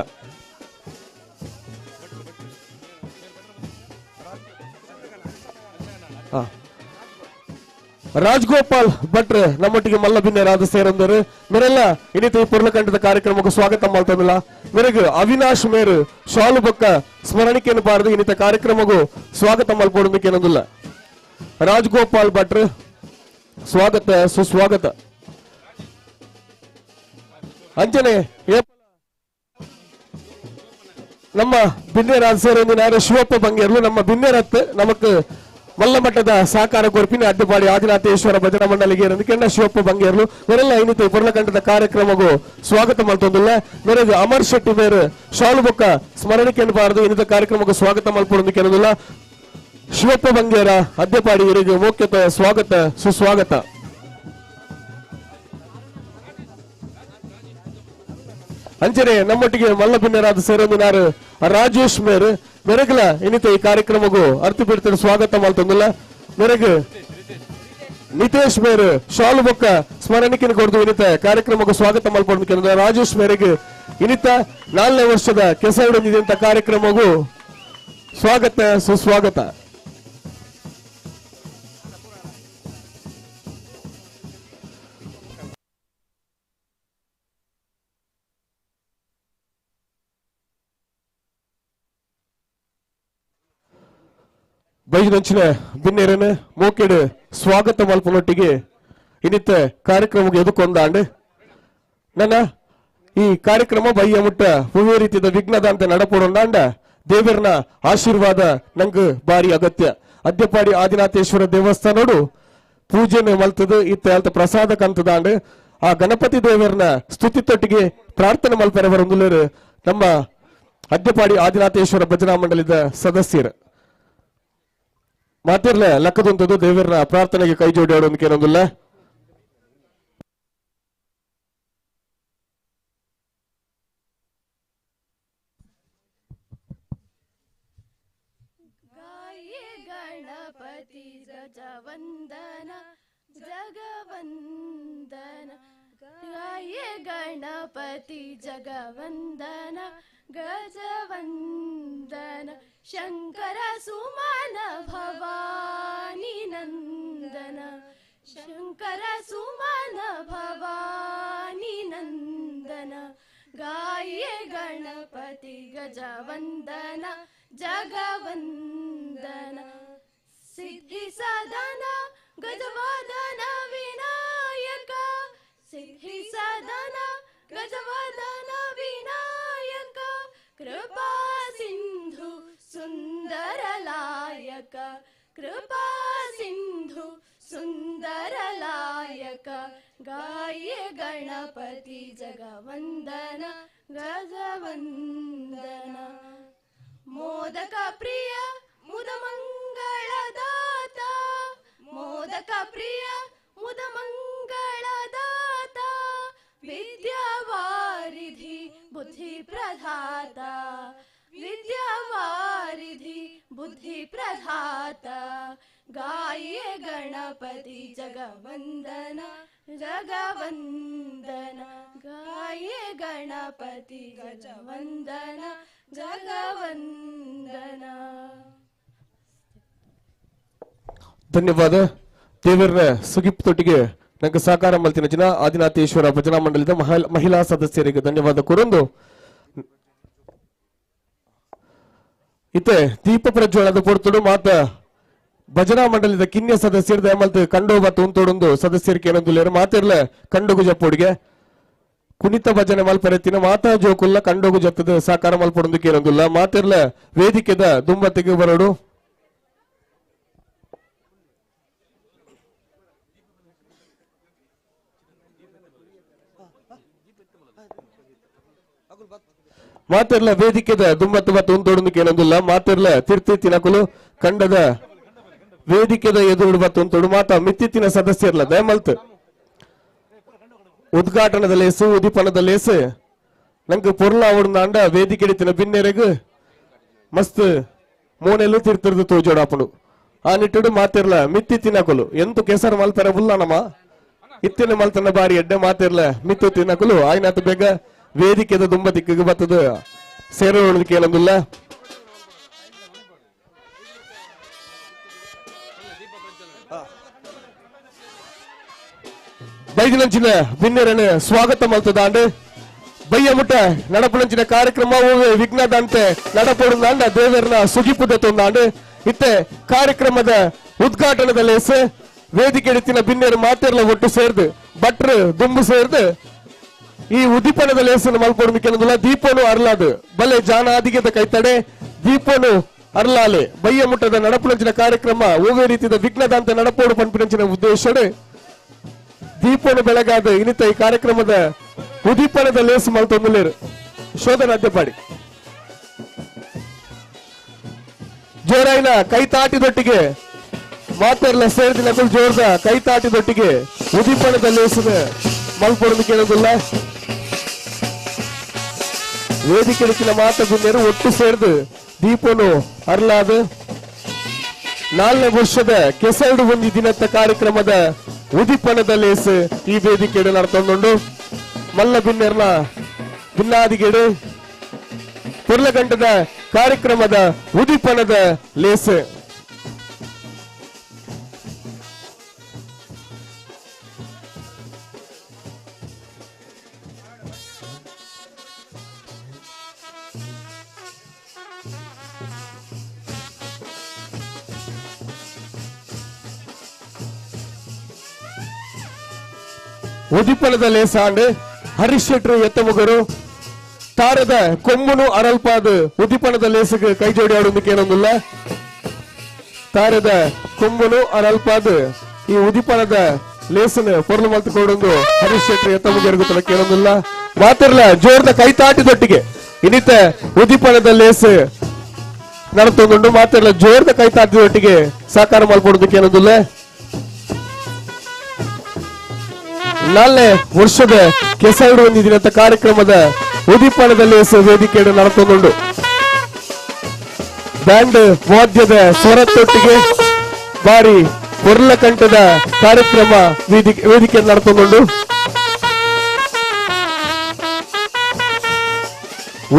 ರಾಜ್ಗೋಪಾಲ್ ಭಟ್ರ್ ನಮ್ಮೊಟ್ಟಿಗೆ ಮಲ್ಲ ಬಿನ್ನೆರಾದ ಸೇರಂದರು ಮೇರೆಲ್ಲ ಇನ್ನಿತ ಈ ಪೊರ್ಲಕಂಠದ ಕಾರ್ಯಕ್ರಮಕ್ಕೆ ಸ್ವಾಗತ ಮಲ್ತೊಂದಿಲ್ಲ. ಮೇರೆಗೆ ಅವಿನಾಶ್ ಮೇರು ಶಾಲು ಬೊಕ್ಕ ಸ್ಮರಣಿಕೆಯನ್ನು ಬಾರದು ಇನ್ನಿತ ಕಾರ್ಯಕ್ರಮಕ್ಕೂ ಸ್ವಾಗತ ಮಲ್ಪೊಡೋದಕ್ಕೆ ಏನೊಂದಿಲ್ಲ ರಾಜ್ಗೋಪಾಲ್ ಭಟ್ರ್ ಸ್ವಾಗತ ಸುಸ್ವಾಗತ. ಅಂಜನೆ ನಮ್ಮ ಬಿನ್ನೆರಾದ ಸೇರೊಂದಿನಾರು ಶಿವಪ್ಪ ಬಂಗೇರ್ಲು ನಮ್ಮ ಬಿನ್ನೆರತ್ ನಮಕ್ ಮಲ್ಲ ಮಟ್ಟದ ಸಹಕಾರ ಕೊರ್ಪಿನ ಅಡ್ಡಪಾಡಿ ಆದಿನಾಥೇಶ್ವರ ಭಜನಾ ಮಂಡಳಿಗೆ ಕೆಣ್ಣ ಶಿವಪ್ಪ ಬಂಗೇರ್ಲು ಮೇರೆಲ್ಲ ಇನ್ನಿತ ಪೊರ್ಲಕಂಠದ ಕಾರ್ಯಕ್ರಮಗೂ ಸ್ವಾಗತ ಮಲ್ತೊಂದಿಲ್ಲ. ಮೇರೆಗೆ ಅಮರ್ ಶೆಟ್ಟಿ ಮೇರು ಶಾಲು ಬೊಕ್ಕ ಸ್ಮರಣಿಕೆಯನ್ನು ಬಾರದು ಇನ್ನಿತ ಕಾರ್ಯಕ್ರಮಕ್ಕೂ ಸ್ವಾಗತ ಮಲ್ಪೊಡೋದಕ್ಕೆ ಏನೊಂದಿಲ್ಲ ಶಿವಪ್ಪ ಬಂಗೇರ ಅಡ್ಡಪಾಡಿ ಇವರಿಗೆ ಮೋಕ್ಯತ ಸ್ವಾಗತ ಸುಸ್ವಾಗತ. ಅಂಚನೆ ನಮ್ಮೊಟ್ಟಿಗೆ ಮಲ್ಲ ಬಿನ್ನೆರಾದ ಸೇರೊಂದಿನಾರು ರಾಜೇಶ್ ಮೇರು ಮೆರಗಲ ಇನ್ನಿತ ಈ ಕಾರ್ಯಕ್ರಮಕ್ಕೂ ಅರ್ಥ ಬಿಡ್ತಾರೆ ಸ್ವಾಗತ ಮಲ್ತೊಂದಿಲ್ಲ. ಮೆರಗು ನಿತೇಶ್ ಮೇರು ಶಾಲು ಬೊಕ್ಕ ಸ್ಮರಣಿಕೆಯನ್ನು ಕೊಡದು ಇನ್ನಿತ ಕಾರ್ಯಕ್ರಮಕ್ಕೂ ಸ್ವಾಗತ ಮಲ್ಪೊಂದು ರಾಜೇಶ್ ಮೇರೆಗೆ ಇನ್ನಿತ 4ನೇ ವರ್ಷದ ಕೆಸರುಡೊಂದಿದೆ ಕಾರ್ಯಕ್ರಮಕ್ಕೂ ಸ್ವಾಗತ ಸುಸ್ವಾಗತ. ಬೈಜಿನಂಚಿನ ಬಿನ್ನೇರನ ಮೋಕೆಡು ಸ್ವಾಗತ ಮಲ್ಪನೊಟ್ಟಿಗೆ ಇನ್ನಿತ ಕಾರ್ಯಕ್ರಮಕ್ಕೆ ಎದುಕೊಂದಾಂಡ್ ನನ್ನ ಈ ಕಾರ್ಯಕ್ರಮ ಬಯ್ಯ ಮುಟ್ಟ ಹೂವೇ ರೀತಿಯ ವಿಘ್ನದಂತೆ ನಡಪಡೊಂದಾಂಡ ದೇವರನ ಆಶೀರ್ವಾದ ನಂಗೆ ಬಾರಿ ಅಗತ್ಯ. ಅದ್ಯಪಾಡಿ ಆದಿನಾಥೇಶ್ವರ ದೇವಸ್ಥಾನೋಡು ಪೂಜೆನ ಮಲ್ತದು ಇತ್ತ ಅಲ್ತ ಪ್ರಸಾದ ಕಂತದಾಂಡ್ ಆ ಗಣಪತಿ ದೇವರನ ಸ್ತುತಿ ತೊಟ್ಟಿಗೆ ಪ್ರಾರ್ಥನೆ ಮಲ್ಪೆರೆ ಬರೊಂದುಲ್ಲೆರ್ ನಮ್ಮ ಅದ್ಯಪಾಡಿ ಆದಿನಾಥೇಶ್ವರ ಭಜನಾ ಮಂಡಳಿದ ಸದಸ್ಯರು. ಮಾತಿರ್ಲೆ ಲಕ್ಕದಂತದ್ದು ದೇವರನ್ನ ಪ್ರಾರ್ಥನೆಗೆ ಕೈ ಜೋಡಿ ಆಡೋದಕ್ಕೆ. ಗಾಯೇ ಗಣಪತಿ ಗಜವಂದನ ಜಗವಂದನ ಗಾಯೇ ಗಣಪತಿ ಜಗವಂದನ ಗಜವಂದನ ಶಂಕರ ಸುಮನ ಭವಾನಿ ನಂದನ ಶಂಕರ ಸುಮನ ಭವಾನಿ ನಂದನ ಗಾಯೇ ಗಣಪತಿ ಗಜವಂದನ ಜಗವಂದನ ಸಿದ್ಧಿ ಸಾಧನ ಗಜವದನ ವಿನಾಯಕ ಸಿದ್ಧಿ ಸಾಧನ ಗಜವದನ ವಿನಾಯಕ ಕೃಪಾ ಸಿಂಧು ಸುಂದರಲಾಯಕ ಕೃಪಾ ಸಿಂಧು ಸುಂದರಲಾಯಕ ಗಾಯೇ ಗಣಪತಿ ಜಗವಂದನ ಗಜವಂದನ ಮೋದಕ ಪ್ರಿಯ ಮುದಮಂಗಳದಾಯಕ Modak Priya ಮುದ ಮಂಗಳದಾತ ವಿದ್ಯಾವಾರಿಧಿ ಬುದ್ಧಿ ಪ್ರಧಾತ ವಿದ್ಯಾವಾರಿಧಿ ಬುದ್ಧಿ ಪ್ರಧಾತ ಗಾಯೇ ಗಣಪತಿ ಜಗವಂದನ ಜಗವಂದನ ಗಾಯೇ ಗಣಪತಿ ಗಜವಂದನ ಜಗವಂದನ. ಧನ್ಯವಾದ. ದೇವರ ಸುಗಿಪ್ ತೊಟ್ಟಿಗೆ ನಂಗೆ ಸಹಕಾರ ಮಲ್ತಿನ ಜನ ಆದಿನಾಥೇಶ್ವರ ಭಜನಾ ಮಂಡಳಿದ ಮಹಿಳಾ ಸದಸ್ಯರಿಗೆ ಧನ್ಯವಾದ ಕೋರೊಂದು. ಇತ್ತೆ ದೀಪ ಪ್ರಜ್ವಲದ ಪೊರ್ತುಡು ಮಾತ ಭಜನಾ ಮಂಡಳಿದ ಕಿನ್ಯ ಸದಸ್ಯರು ದಯಮಲ್ತು ಕಂಡು ಬತ್ತು ಉಂತೋಡೊಂದು ಸದಸ್ಯರಿಗೆ ಏನೊಂದು ಮಾತಿರ್ಲ ಕಂಡೋಗು ಜಪ್ಪೋಡಿಗೆ ಕುಣಿತ ಭಜನೆ ಮಲ್ಪರೆತ್ತಿನ ಮಾತಾ ಜೋಕುಲ್ಲ ಕಂಡೋಗು ಜತ್ತದ ಸಹಕಾರ ಮಲ್ಪೊಡೊಂದು ಕೇನೊಂದುಲ್ಲ ಮಾತಿರ್ಲ ವೇದಿಕೆದ ದುಂಬತ್ತಿಗೆ ಬರೋಡು. ಮಾತಿರ್ಲ ವೇದಿಕೆದ ದುಂಬತ್ತು ಬತ್ತು ಉಂತೋಡೊಂದು ಕೇನೊಂದುಲ್ಲ ಮಾತಿರ್ಲ ತಿರ್ತಿ ತಿನಕುಲು ಕಂಡದ ವೇದಿಕೆದ ಎದುರು ಬತ್ತು ಮಾತಾ ಮಿತ್ತಿತ್ತಿನ ಸದಸ್ಯರ್ಲ ದಯಮಲ್ತ್ ಉದ್ಘಾಟನದ ಲೇಸು ಉದೀಪನದ ಲೇಸು ನಂಗೆ ಪೊರ್ಲ ಅವಡ್ದಾಂಡ ವೇದಿಕೆ ತಿನ ಬಿನ್ನೆರೆಗ್ ಮಸ್ತ್ ಮೋನೆಲ್ಲು ತಿರ್ತಿರ್ದು ತೋಜೋಡಾಪುಂಡು. ಆ ನಿಟ್ಟುಡು ಮಾತಿರ್ಲ ಮಿತ್ತಿ ತಿನಕುಲು ಎಂತು ಕೆಸರು ಮಲ್ಪರ ಉಲ್ಲ ನಮ್ಮ ಇತ್ತಿನ ಮಲ್ತನ ಬಾರಿ ಎಡ್ಡೆ ಮಾತಿರ್ಲ ಮಿತ್ತು ತಿನಕುಲು ಆಯ್ನಾತ ಬೇಗ ವೇದಿಕೆದ ದುಂಬ ದಿಕ್ಕಿಗೆ ಬತ್ತದ ಸೇರೋದಕ್ಕೆ ಏನೊಂದಿಲ್ಲ. ಬೈದಿನಂಚಿನ ಬಿನ್ನೆರನ್ನು ಸ್ವಾಗತ ಮಲ್ತದಾಂಡು ಬಯ್ಯ ಮುಟ್ಟ ನಡಪುನಂಚಿನ ಕಾರ್ಯಕ್ರಮ ವಿಘ್ನದಂತೆ ನಡಪೊಡುಂದಾಂಡ ದೇವರನ ಸುಗಿಪುದ ತೊಂದಾಂಡು. ಇತ್ತೆ ಕಾರ್ಯಕ್ರಮದ ಉದ್ಘಾಟನದ ಲೇಸು ವೇದಿಕೆ ಎತ್ತಿನ ಬಿನ್ನೆರು ಮಾತೆರ್ಲ ಒಟ್ಟು ಸೇರ್ದು ಭಟ್ರು ದುಂಬು ಸೇರ್ದು ಈ ಉದ್ದೀಪನದ ಲೇಸನ್ನು ಮಲ್ಪೊಡುಂದಿಲ್ಲ. ದೀಪನು ಅರ್ಲಾದು ಬಲೆ ಜಾನಾದಿಗೆದ ಕೈತಡೆ ದೀಪನು ಅರ್ಲಾಲೆ ಬಯ್ಯ ಮುಟ್ಟದ ನಡಪುನಂಚಿನ ಕಾರ್ಯಕ್ರಮ ಓವೇ ರೀತಿಯ ವಿಘ್ನದಂತೆ ನಡಪೋಡು ಪನ್ಪಿನಂಚಿನ ಉದ್ದೇಶಡು ದೀಪನು ಬೆಳಗಾದ ಇನ್ನಿತ ಈ ಕಾರ್ಯಕ್ರಮದ ಉದೀಪನದ ಲೇಸು ಮಲ್ತೊಂದುಲ್ಲೇರು. ಶೋಧನ ಅದ್ಯಪಾಡಿ ಜೋರಾಯಿನ ಕೈತಾಟಿದೊಟ್ಟಿಗೆ ಮಾತೆರ್ಲ ಸೇರ್ದಿನ ಜೋರ್ದ ಕೈತಾಟಿದೊಟ್ಟಿಗೆ ಉದೀಪನದ ಲೇಸಿನ ಮಲ್ಪೊಡಲು ಕೇಳೋದಿಲ್ಲ. ವೇದಿಕೆ ಮಾತ ಗುಂಡೇರು ಒಟ್ಟು ಸೇರ್ದು ದೀಪನು ಅರ್ಲಾದು 4ನೇ ವರ್ಷದ ಕೆಸರಡು ಒಂದು ದಿನದ ಕಾರ್ಯಕ್ರಮದ ಉದೀಪನದ ಲೇಸು ಈ ವೇದಿಕೆಯನ್ನು ನಡ್ತೊಂದುಂಡು. ಮಲ್ಲ ಬಿನ್ನೆರ್ನ ಭಿನ್ನಾದಿಗೇಡು ಪೊರ್ಲಗಂಟದ ಕಾರ್ಯಕ್ರಮದ ಉದೀಪನದ ಲೇಸು. ಉದೀಪನದ ಲೇಸಾಂಡು ಹರೀಶ್ ಶೆಟ್ರು ಎತ್ತಮುಗರು ತಾರದ ಕೊಂಬುನು ಅರಲ್ಪಾದ ಉದೀಪನದ ಲೇಸಿಗೆ ಕೈ ಜೋಡಿ ಆಡೋದಕ್ಕೆ ಏನೊಂದಿಲ್ಲ. ತಾರದ ಕೊಂಬುನು ಅರಲ್ಪಾದ ಈ ಉದೀಪನದ ಲೇಸನ್ನು ಪೊರ್ಲು ಮಲ್ತುಕೊಂಡೊಂದು ಹರೀಶ್ ಶೆಟ್ರು ಎತ್ತಮುಗರಿಗೂ ತನಕ ಏನೊಂದಿಲ್ಲ. ಮಾತಿರ್ಲ ಜೋರ್ದ ಕೈತಾಟಿದೊಟ್ಟಿಗೆ ಇನ್ನಿತ ಉದೀಪನದ ಲೇಸ್ ನಡತೊಂದುಂಡು. ಮಾತಿರ್ಲ ಜೋರ್ದ ಕೈತಾಟಿದೊಟ್ಟಿಗೆ ಸಾಕಾರ ಮಲ್ಪೊಡೋದಕ್ಕೆ ಏನೊಂದಿಲ್ಲ. 4ನೇ ವರ್ಷದ ಕೆಸರಡು ಒಂದು ದಿನದ ಕಾರ್ಯಕ್ರಮದ ಉದೀಪನದಲ್ಲಿ ವೇದಿಕೆಯನ್ನು ನಡ್ತೊಂದುಂಡು. ಬ್ಯಾಂಡ್ ವಾದ್ಯದ ಸ್ವರತ್ತೊಟ್ಟಿಗೆ ಬಾರಿ ಪೊರ್ಲಕಂಠದ ಕಾರ್ಯಕ್ರಮ ವೇದಿಕೆ ನಡ್ತೊಂದುಂಡು.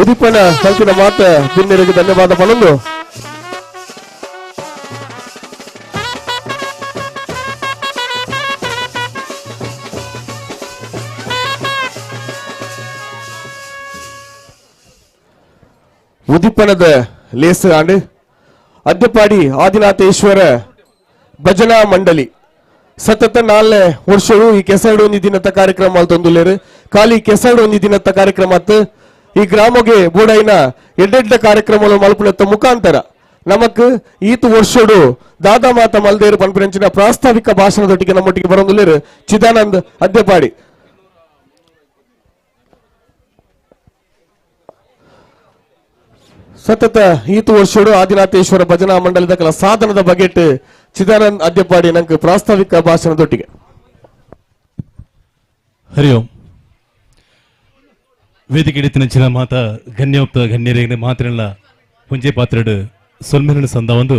ಉದೀಪನ ಕಲ್ತಿನ ಮಾತ ಬಿನ್ನೆರಿಗೆ ಧನ್ಯವಾದ ಪನೊಂದು. ಉದೀಪನದ ಲೇಸು ಆಂಡ್ ಅದ್ಯಪಾಡಿ ಆದಿನಾಥೇಶ್ವರ ಭಜನಾ ಮಂಡಳಿ ಸತತ 4ನೇ ವರ್ಷವು ಈ ಕೆಸರಡು ಒಂದು ದಿನದ ಕಾರ್ಯಕ್ರಮ ಮಲ್ತೊಂದುಲ್ಲೇರು. ಖಾಲಿ ಕೆಸರಡು ಒಂದು ದಿನದ ಕಾರ್ಯಕ್ರಮ ಈ ಗ್ರಾಮಗೆ ಬೋಡೈನ ಎಡ್ಡೆಡ್ಡ ಕಾರ್ಯಕ್ರಮಗಳು ಮಲ್ಪುನತ್ತ ಮುಖಾಂತರ ನಮಕ್ ಈತು ವರ್ಷಡು ದಾದಾ ಮಾತ ಮಲ್ದೇರು ಪನ್ಪಿನಂಚಿನ ಪ್ರಾಸ್ತಾವಿಕ ಭಾಷಣದೊಟ್ಟಿಗೆ ನಮ್ಮೊಟ್ಟಿಗೆ ಬರೋಂದುಲ್ಲೇರು ಚಿದಾನಂದ್ ಅದ್ಯಪಾಡಿ. ಸತತ ಈತು ವರ್ಷಡು ಆದಿನಾಥೇಶ್ವರ ಭಜನಾ ಮಂಡಲದ ಕೆಲ ಸಾಧನದ ಬಗೆಟ್ Chidanand Adyappadi ನಂಗೆ ಪ್ರಾಸ್ತಾವಿಕ ಭಾಷಣದೊಟ್ಟಿಗೆ. ಹರಿ ಓಂ. ವೇದಿಕೆ ಹಿಡಿತಿನ ಮಾತ ಗಣ್ಯೋಕ್ತ ಗಣ್ಯರಿಗೆ ಮಾತಿನಲ್ಲ ಪುಂಜೆ ಪಾತ್ರೆಡು ಸೊಲ್ಮೆನ ಸಂದ ಒಂದು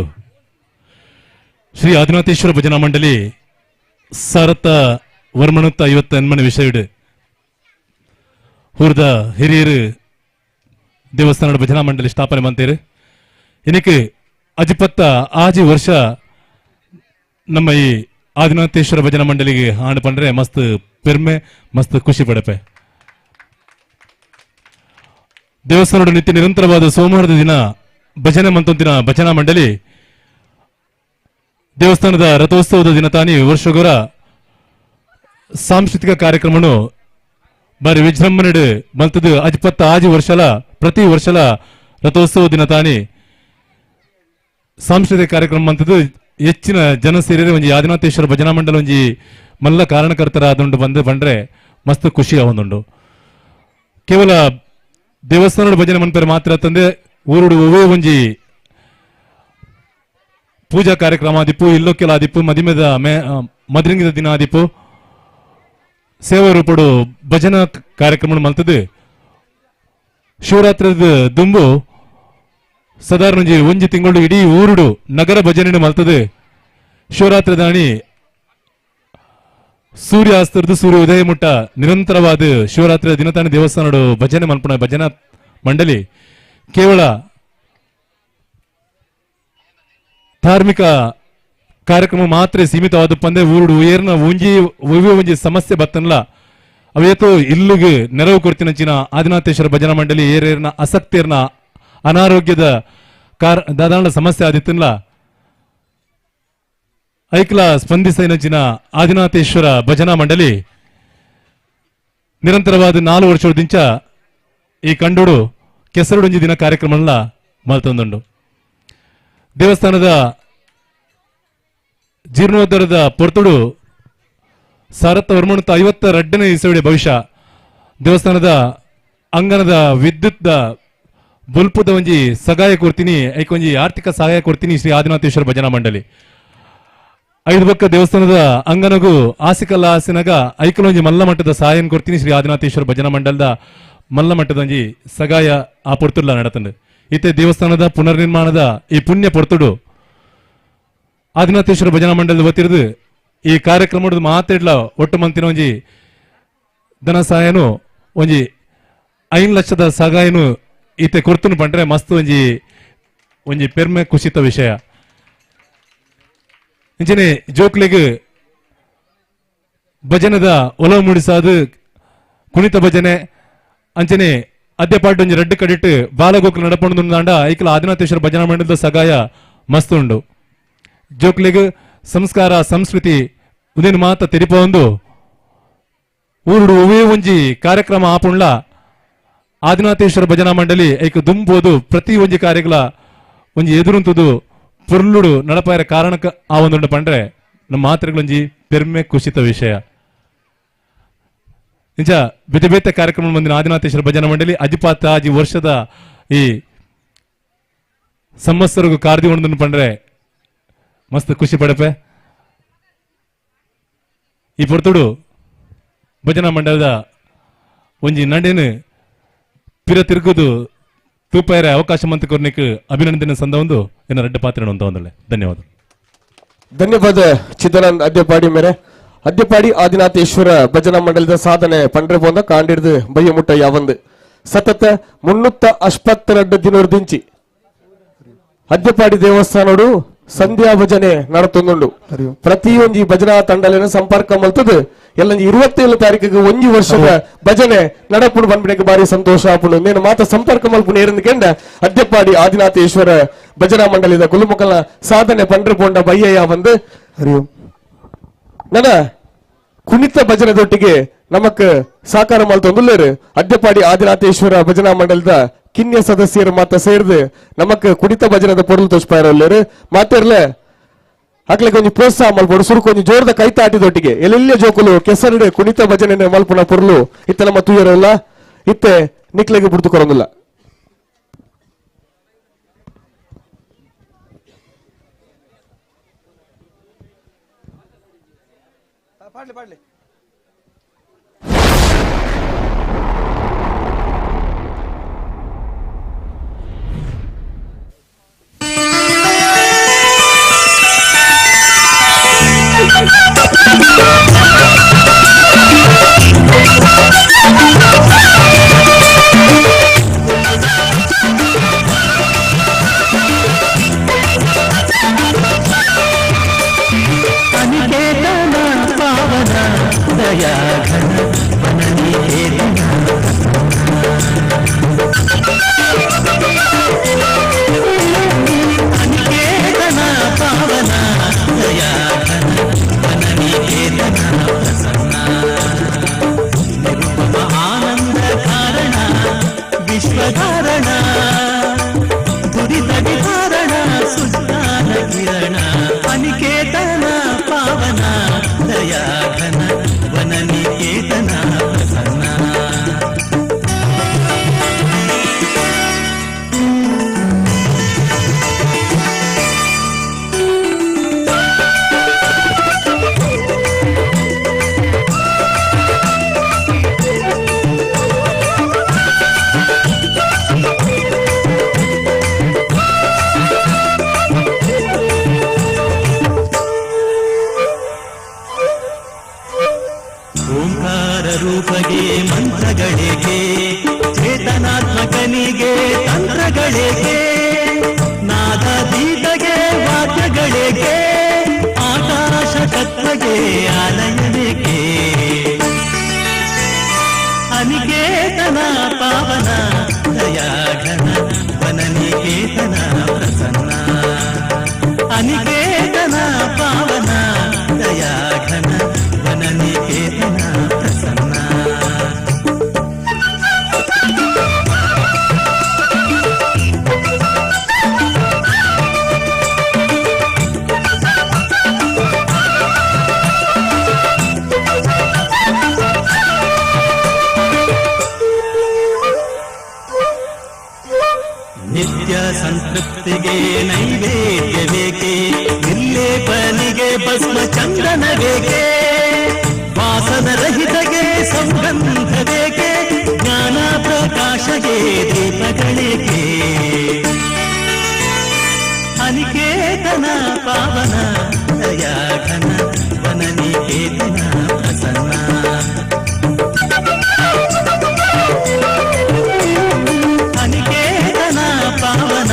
ಶ್ರೀ ಆದಿನಾಥೇಶ್ವರ ಭಜನಾ ಮಂಡಳಿ ಸಾರತ್ತ ವರ್ಮಣತ್ತ 50 ವಿಷಯಡು ಊರ್ದ ಹಿರಿಯರು ದೇವಸ್ಥಾನದ ಭಜನಾ ಮಂಡಳಿ ಸ್ಥಾಪನೆ ಮಂತೇರು. ಇನ್ನಕ್ಕೆ ಅಜಿಪತ್ತ ಆಜಿ ವರ್ಷ ನಮ್ಮ ಈ ಆದಿನಾಥೇಶ್ವರ ಭಜನಾ ಮಂಡಳಿಗೆ ಆಂಡ್ ಪಂಡ್ರೆ ಮಸ್ತ್ ಪೆರ್ಮೆ ಮಸ್ತ್ ಖುಷಿ ಪಡಪೆ. ದೇವಸ್ಥಾನದ ನಿತ್ಯ ನಿರಂತರವಾದ ಸೋಮವಾರದ ದಿನ ಭಜನೆ ಮಂತೊಂದಿನ ಭಜನಾ ಮಂಡಳಿ ದೇವಸ್ಥಾನದ ರಥೋತ್ಸವದ ದಿನ ತಾನಿ ವರ್ಷಗೊರ ಸಾಂಸ್ಕೃತಿಕ ಕಾರ್ಯಕ್ರಮನು ಬಾರಿ ವಿಜೃಂಭಣೆಡು ಮಲ್ತದು. ಅಜ್ಪತ್ತ ಆಜಿ ವರ್ಷಲ ಪ್ರತಿ ವರ್ಷಲ ರಥೋತ್ಸವ ದಿನ ತಾನಿ ಸಾಂಸ್ಕೃತಿಕ ಕಾರ್ಯಕ್ರಮ ಮಂತದ್ದು ಹೆಚ್ಚಿನ ಜನ ಸೇರಿದ್ರೆ ಒಂಜಿ ಆದಿನಾಥೇಶ್ವರ ಭಜನಾ ಮಂಡಲ ಒಂಜಿ ಮಲ್ಲ ಕಾರಣಕರ್ತರಾದುಂಡು ಬಂದು ಬಂದ್ರೆ ಮಸ್ತ್ ಖುಷಿ ಆವೊಂದುಂಡು. ಕೇವಲ ದೇವಸ್ಥಾನದ ಭಜನೆ ಮನ್ಪೆರೆ ಮಾತ್ರ ತಂದೆ ಊರುಡು ಒವ್ವೇ ಒಂಜಿ ಪೂಜಾ ಕಾರ್ಯಕ್ರಮ ಆದಿಪ್ಪು, ಇಲ್ಲೊಕ್ಕೆಲ ಆದಿಪ್ಪು, ಮದಿಮೆದ ಮದ್ರಿಂಗಿದ ದಿನ ಆದಿಪ್ಪು ಸೇವಾ ರೂಪಡು ಭಜನಾ ಕಾರ್ಯಕ್ರಮ ಮಲ್ತದು. ಶಿವರಾತ್ರಿದ ದುಂಬು ಸಾಧಾರಣ ಒಂಜಿ ಒಂಜಿ ತಿಂಗಳು ಇಡೀ ಊರುಡು ನಗರ ಭಜನೆ ಮಲ್ತದೆ. ಶಿವರಾತ್ರಿ ದಾಣಿ ಸೂರ್ಯಾಸ್ತರದು ಸೂರ್ಯ ಉದಯ ಮುಟ್ಟ ನಿರಂತರವಾದ ಶಿವರಾತ್ರಿ ದಿನತಾಣಿ ದೇವಸ್ಥಾನಡು ಭಜನೆ ಮಲ್ಪುಣ ಭಜನಾ ಮಂಡಳಿ ಕೇವಲ ಧಾರ್ಮಿಕ ಕಾರ್ಯಕ್ರಮ ಮಾತ್ರ ಸೀಮಿತವಾದ ಪಂದೆ ಊರುಡು ಏರ್ನ ಒಂಜಿ ಒವ್ವೆ ಒಂಜಿ ಸಮಸ್ಯೆ ಬತ್ತನ್ಲ ಅವೇತೋ ಇಲ್ಲಿಗೆ ನೆರವು ಕೊಡ್ತಿನಂಚಿನ ಆದಿನಾಥೇಶ್ವರ ಭಜನಾ ಮಂಡಳಿ ಏರೇರ್ನ ಅಸಕ್ತಿಯರ್ನ ಅನಾರೋಗ್ಯದ ದಾದಾಣ ಸಮಸ್ಯೆ ಆದಿತ್ತನ್ಲ ಐಕ್ಲ ಸ್ಪಂದಿಸೈನಂಚಿನ ಆದಿನಾಥೇಶ್ವರ ಭಜನಾ ಮಂಡಳಿ ನಿರಂತರವಾದ 4 ವರ್ಷದಿಂಚ ಈ ಕಂಡೋಡು ಕೆಸರುಡೊಂಜಿ ದಿನ ಕಾರ್ಯಕ್ರಮಲ್ಲ ಮಲ್ತೊಂದುಂಡು. ದೇವಸ್ಥಾನದ ಜೀರ್ಣೋದ್ಧಾರದ ಪೊರ್ತುಡು ಸಾರತ್ತ ವರ್ಮಣತ 52ನೇ ಇಸವಿಡೆ ಭವಿಷ್ಯ ದೇವಸ್ಥಾನದ ಅಂಗಣದ ವಿದ್ಯುತ್ ಬುಲ್ಪುದ ಒಂಜಿ ಸಹಾಯ ಕೊಡ್ತೀನಿ, ಐಕೊಂಜಿ ಆರ್ಥಿಕ ಸಹಾಯ ಕೊಡ್ತೀನಿ ಶ್ರೀ ಆದಿನಾಥೇಶ್ವರ ಭಜನಾ ಮಂಡಳಿ. 5 ಬಕ್ಕ ದೇವಸ್ಥಾನದ ಅಂಗನಗೂ ಆಸಿಕಲ್ಲ ಆಸಿನಾಗ ಐಕಲೊಂಜಿ ಮಲ್ಲ ಮಟ್ಟದ ಸಹಾಯ ಕೊಡ್ತೀನಿ ಶ್ರೀ ಆದಿನಾಥೇಶ್ವರ ಭಜನಾ ಮಂಡಲದ ಮಲ್ಲ ಮಟ್ಟದ ಒಂಜಿ ಸಗಾಯ ಆ ಪೊರ್ತುಡ್ಲ ನಡತಂಡು. ಇತ್ತೆ ದೇವಸ್ಥಾನದ ಪುನರ್ನಿರ್ಮಾಣದ ಈ ಪುಣ್ಯ ಪೊರ್ತುಡು ಆದಿನಾಥೇಶ್ವರ ಭಜನಾ ಮಂಡಲದ ವತಿರ್ದು ಈ ಕಾರ್ಯಕ್ರಮದ ಮಾತಿಡ್ಲ ಒಟ್ಟು ಮಂತಿನ ಒಂಜಿ ಧನ ಸಹಾಯನು ಒಂಜಿ 5 ಲಕ್ಷದ ಸಹಾಯನು ಈತೆ ಕೊರ್ತುನು ಪಂಡ್ರೆ ಮಸ್ತ್ ಒಂಜಿ ಒಂಜಿ ಪೆರ್ಮೆ ಕುಸಿತ ವಿಷಯ. ಇಂಚನೆ ಜೋಕ್ಲೆಗ್ ಭಜನದ ಒಲವು ಮೂಡಿಸಾದು ಕುಣಿತ ಭಜನೆ ಅಂಚನೆ ಅದ್ಯಪಾಟ್ ಒಂಜಿ ರಡ್ಡು ಕಡಿಟ್ಟು ಬಾಲಗೋಕುಲು ನಡಪೊಂಡು ಐಕಲ ಆದಿನಾಥೇಶ್ವರ ಭಜನಾ ಮಂಡಲದ ಸಗಾಯ ಮಸ್ತ್ ಉಂಡು. ಜೋಕ್ಲೆಗ್ ಸಂಸ್ಕಾರ ಸಂಸ್ಕೃತಿ ಉದೇನು ಮಾತ ತೆರಿಪೊಂದು ಊರುಡು ಒವ್ವೇ ಒಂಜಿ ಕಾರ್ಯಕ್ರಮ ಆಪುಂಡ್ಲ ಆದಿನಾಥೇಶ್ವರ ಭಜನಾ ಮಂಡಳಿ ಐಕ್ ದುಂಬೋದು ಪ್ರತಿ ಒಂಜಿ ಕಾರ್ಯಗಳ ಒಂಜಿ ಎದುರುಂತುದು ಪೊರ್ಲುಡು ನಡಪಾಯರ ಕಾರಣಕ್ಕೆ ಆ ಒಂದುಂಡು ಪಂಡ್ರೆ ನಮ್ಮ ಮಾತ್ರೆಗಳೊಂಜಿ ಪೆರ್ಮೆ ಕುಸಿತ ವಿಷಯ. ನಿಜ ಬೇತೆ ಬೇತೆ ಕಾರ್ಯಕ್ರಮ ಬಂದಿನ ಆದಿನಾಥೇಶ್ವರ ಭಜನಾ ಮಂಡಳಿ ಅಜಿಪಾತ ಅಜಿ ವರ್ಷದ ಈ ಸಂವತ್ಸರಗೂ ಕಾರ್ದಿ ಒಂದನ್ನು ಪಂಡ್ರೆ ಮಸ್ತ್ ಖುಷಿ ಪಡಪೆ. ಈ ಪೊರ್ತುಡು ಭಜನಾ ಮಂಡಲದ ಒಂಜಿ ನಡೆನು ಪಿರ ತಿರುಗುದು ತೂಪಾಯರೆ ಅವಕಾಶ ಮಂತ್ ಕೊರ್ನಿಕ್ ಅಭಿನಂದನೆ ಸಂದ ಒಂದು ಎನ್ನ ರಡ್ಡ ಪಾತ್ರ ಅಂತ ಒಂದೊಳ್ಳೆ ಧನ್ಯವಾದ. ಧನ್ಯವಾದ ಚಿದಾನಂದ್ ಅದ್ಯಪಾಡಿ ಮೇರೆ. ಅದ್ಯಪಾಡಿ ಆದಿನಾಥೇಶ್ವರ ಭಜನಾ ಮಂಡಲದ ಸಾಧನೆ ಪಂಡ್ರೆ ಪೋಂದ ಕಾಂಡಿಡ್ದು ಬಯ್ಯ ಮುಟ್ಟ ಯಾವಂದು ಸತತ 382 ದಿನದಿಂಚಿ ಅದ್ಯಪಾಡಿ ದೇವಸ್ಥಾನಡು ಸಂಧ್ಯಾ ಭಜನೆ ನಡತೊಂದುಂಡು. ಪ್ರತಿಯೊಂದು ಭಜನಾ ತಂಡಲಿನ ಸಂಪರ್ಕ ಮಲ್ತದು ಎಲ್ಲ 27 ತಾರೀಕಿಗೆ ಒಂಜಿ ವರ್ಷದ ಭಜನೆ ನಡಪುಡು ಬಂದ್ಬಿಡಕ್ಕೆ ಬಾರಿ ಸಂತೋಷ ಆಪುಂಡು. ನೇನು ಮಾತ ಸಂಪರ್ಕ ಮಲ್ಪುನ ಏರಂದು ಅದ್ಯಪಾಡಿ ಆದಿನಾಥೇಶ್ವರ ಭಜನಾ ಮಂಡಳಿದ ಗುಲುಮುಖಲ ಸಾಧನೆ ಪಂಡ್ರೆ ಪೋಂಡ ಬಯ್ಯಯ್ಯ ಬಂದು ನನ್ನ ಕುಣಿತ ಭಜನೆದೊಟ್ಟಿಗೆ ನಮಕ್ ಸಾಕಾರ ಮಲ್ತೊಂದುಲ್ಲೇರು ಅದ್ಯಪಾಡಿ ಆದಿನಾಥೇಶ್ವರ ಭಜನಾ ಮಂಡಲದ ಕಿನ್ಯ ಸದಸ್ಯರು ಮಾತ ಸೇರ್ದು ನಮಕ್ ಕುಣಿತ ಭಜನದ ಪೊರುಲು ತೋಚ್ಪಾಯರಲ್ಲೇರು ಮಾತಿರ್ಲೆ ಅಕ್ಲೆಗ್ ಒಂಜಿ ಪ್ರೋತ್ಸಾಹ ಮಲ್ಪೊಡು. ಸುರುಕು ಒಂಜಿ ಜೋರದ ಕೈತಾಟಿದೊಟ್ಟಿಗೆ ಎಲ್ಲೆಲ್ಲ ಜೋಕುಲು ಕೆಸರುಡೆ ಕುಣಿತ ಭಜನೆ ಮಲ್ಪುನ ಪೊರ್ಲು ಇತ್ತ ನಮ್ಮ ತೂಯರಲ್ಲ ಇತ್ತೆ ನಿಕ್ಲೆಗ್ ಬುಡ್ದು ಕೊರೊಂದಿಲ್ಲ. ಪಾಡ್ಲಿ ಪಾಡ್ಲಿ. ಅನಿಕೇತನ ಪಾವನ ದಯಾಘನ ವನನಿಕೇತನ ಅನಿಕೇತನ ಪಾವನ ದಯಾಘನ ವನನಿಕೇತನ ಪ್ರಸನ್ನ ನಿರುಪಮ ಆನಂದ ಕಾರಣ ವಿಶ್ವಧಾರಣ ದುರಿತ ವಿಧಾರಣ ಸುಜ್ಞಾನ ಕಿರಣ ಅನಿಕೇತನ ಪಾವನ ದಯಾಘನ ವನನಿಕೇತನ ಪ್ರಸನ್ನ. ಓಂಕಾರ ರೂಪಗೆ ಮಂತ್ರಗಳೇಕೆ, ಚೇತನಾತ್ಮಕನಿಗೆ ತಂತ್ರಗಳೇಕೆ, ನಾದಾತೀತಗೆ ವಾದ್ಯಗಳೇಕೆ, ಆಕಾಶ ತತ್ವಗೆ ಆಲಯವೇಕೆ. ಅನಿಕೇತನ ಪಾವನ ದಯಾಘನ ವನನಿಕೇತನ ಪ್ರಸನ್ನ. ಅನಿಕೇತನ ಪಾವನ ದಯಾಘನ ವನನಿಕೇತನ ಪ್ರಸನ್ನ. ನಿತ್ಯ ಸಂತೃಪ್ತಿಗೆ ನೈವೇದ್ಯವೇಕೆ, ನಿರ್ಲೇಪನಿಗೆ ಭಸ್ಮ ಚಂದನವೇಕೆ, ವಾಸನ ರಹಿತಗೆ ಸೌಗಂಧವೇಕೆ, ಜ್ಞಾನ ಪ್ರಕಾಶಗೆ ದೀಪಗಳೇಕೆ. ಅನಿಕೇತನ ಪಾವನ ದಯಾಘನ ವನನಿಕೇತನ ಪ್ರಸನ್ನ. ಅನಿಕೇತನ ಪಾವನ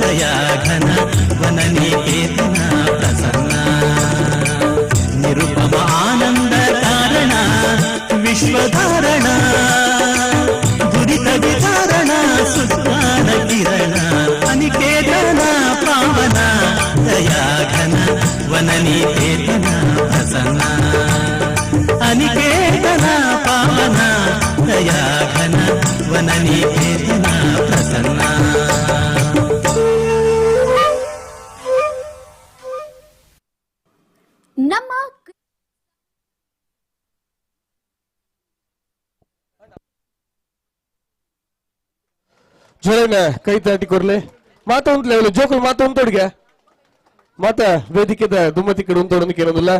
ದಯಾಘನ ವನನಿಕೇತನ ಪ್ರಸನ್ನ. ನಿರುಪಮ ಆನಂದ ಕಾರಣ ವಿಶ್ವಧಾರಣ ದುರಿತ ವಿಧಾರಣ ಸುಜ್ಞಾನ ಕಿರಣ ಅನಿಕೇತನ ಪಾವನ ದಯಾಘನ ವನನಿಕೇತನ ಪ್ರಸನ್ನ. ಅನಿಕೇತನ ಪಾವನ ದಯಾಘನ ವನನಿಕೇತನ ಪ್ರಸನ್ನ. ನಮ್ಮ ಜೋರನ್ನ ಕೈ ತಾಟಿ ಕೊರ್ಲೆ ಮಾತ ಉಂಟ್ಲೆ ಜೋಕುಲ್ ಮಾತ ಉಂಟೋಡಿಗೆ ಮಾತ ವೇದಿಕೆದ ದುಮ್ಮತಿ ಕಡೆ ಉಂಟೋಡನ್ನು ಕೇಳೋದಿಲ್ಲ.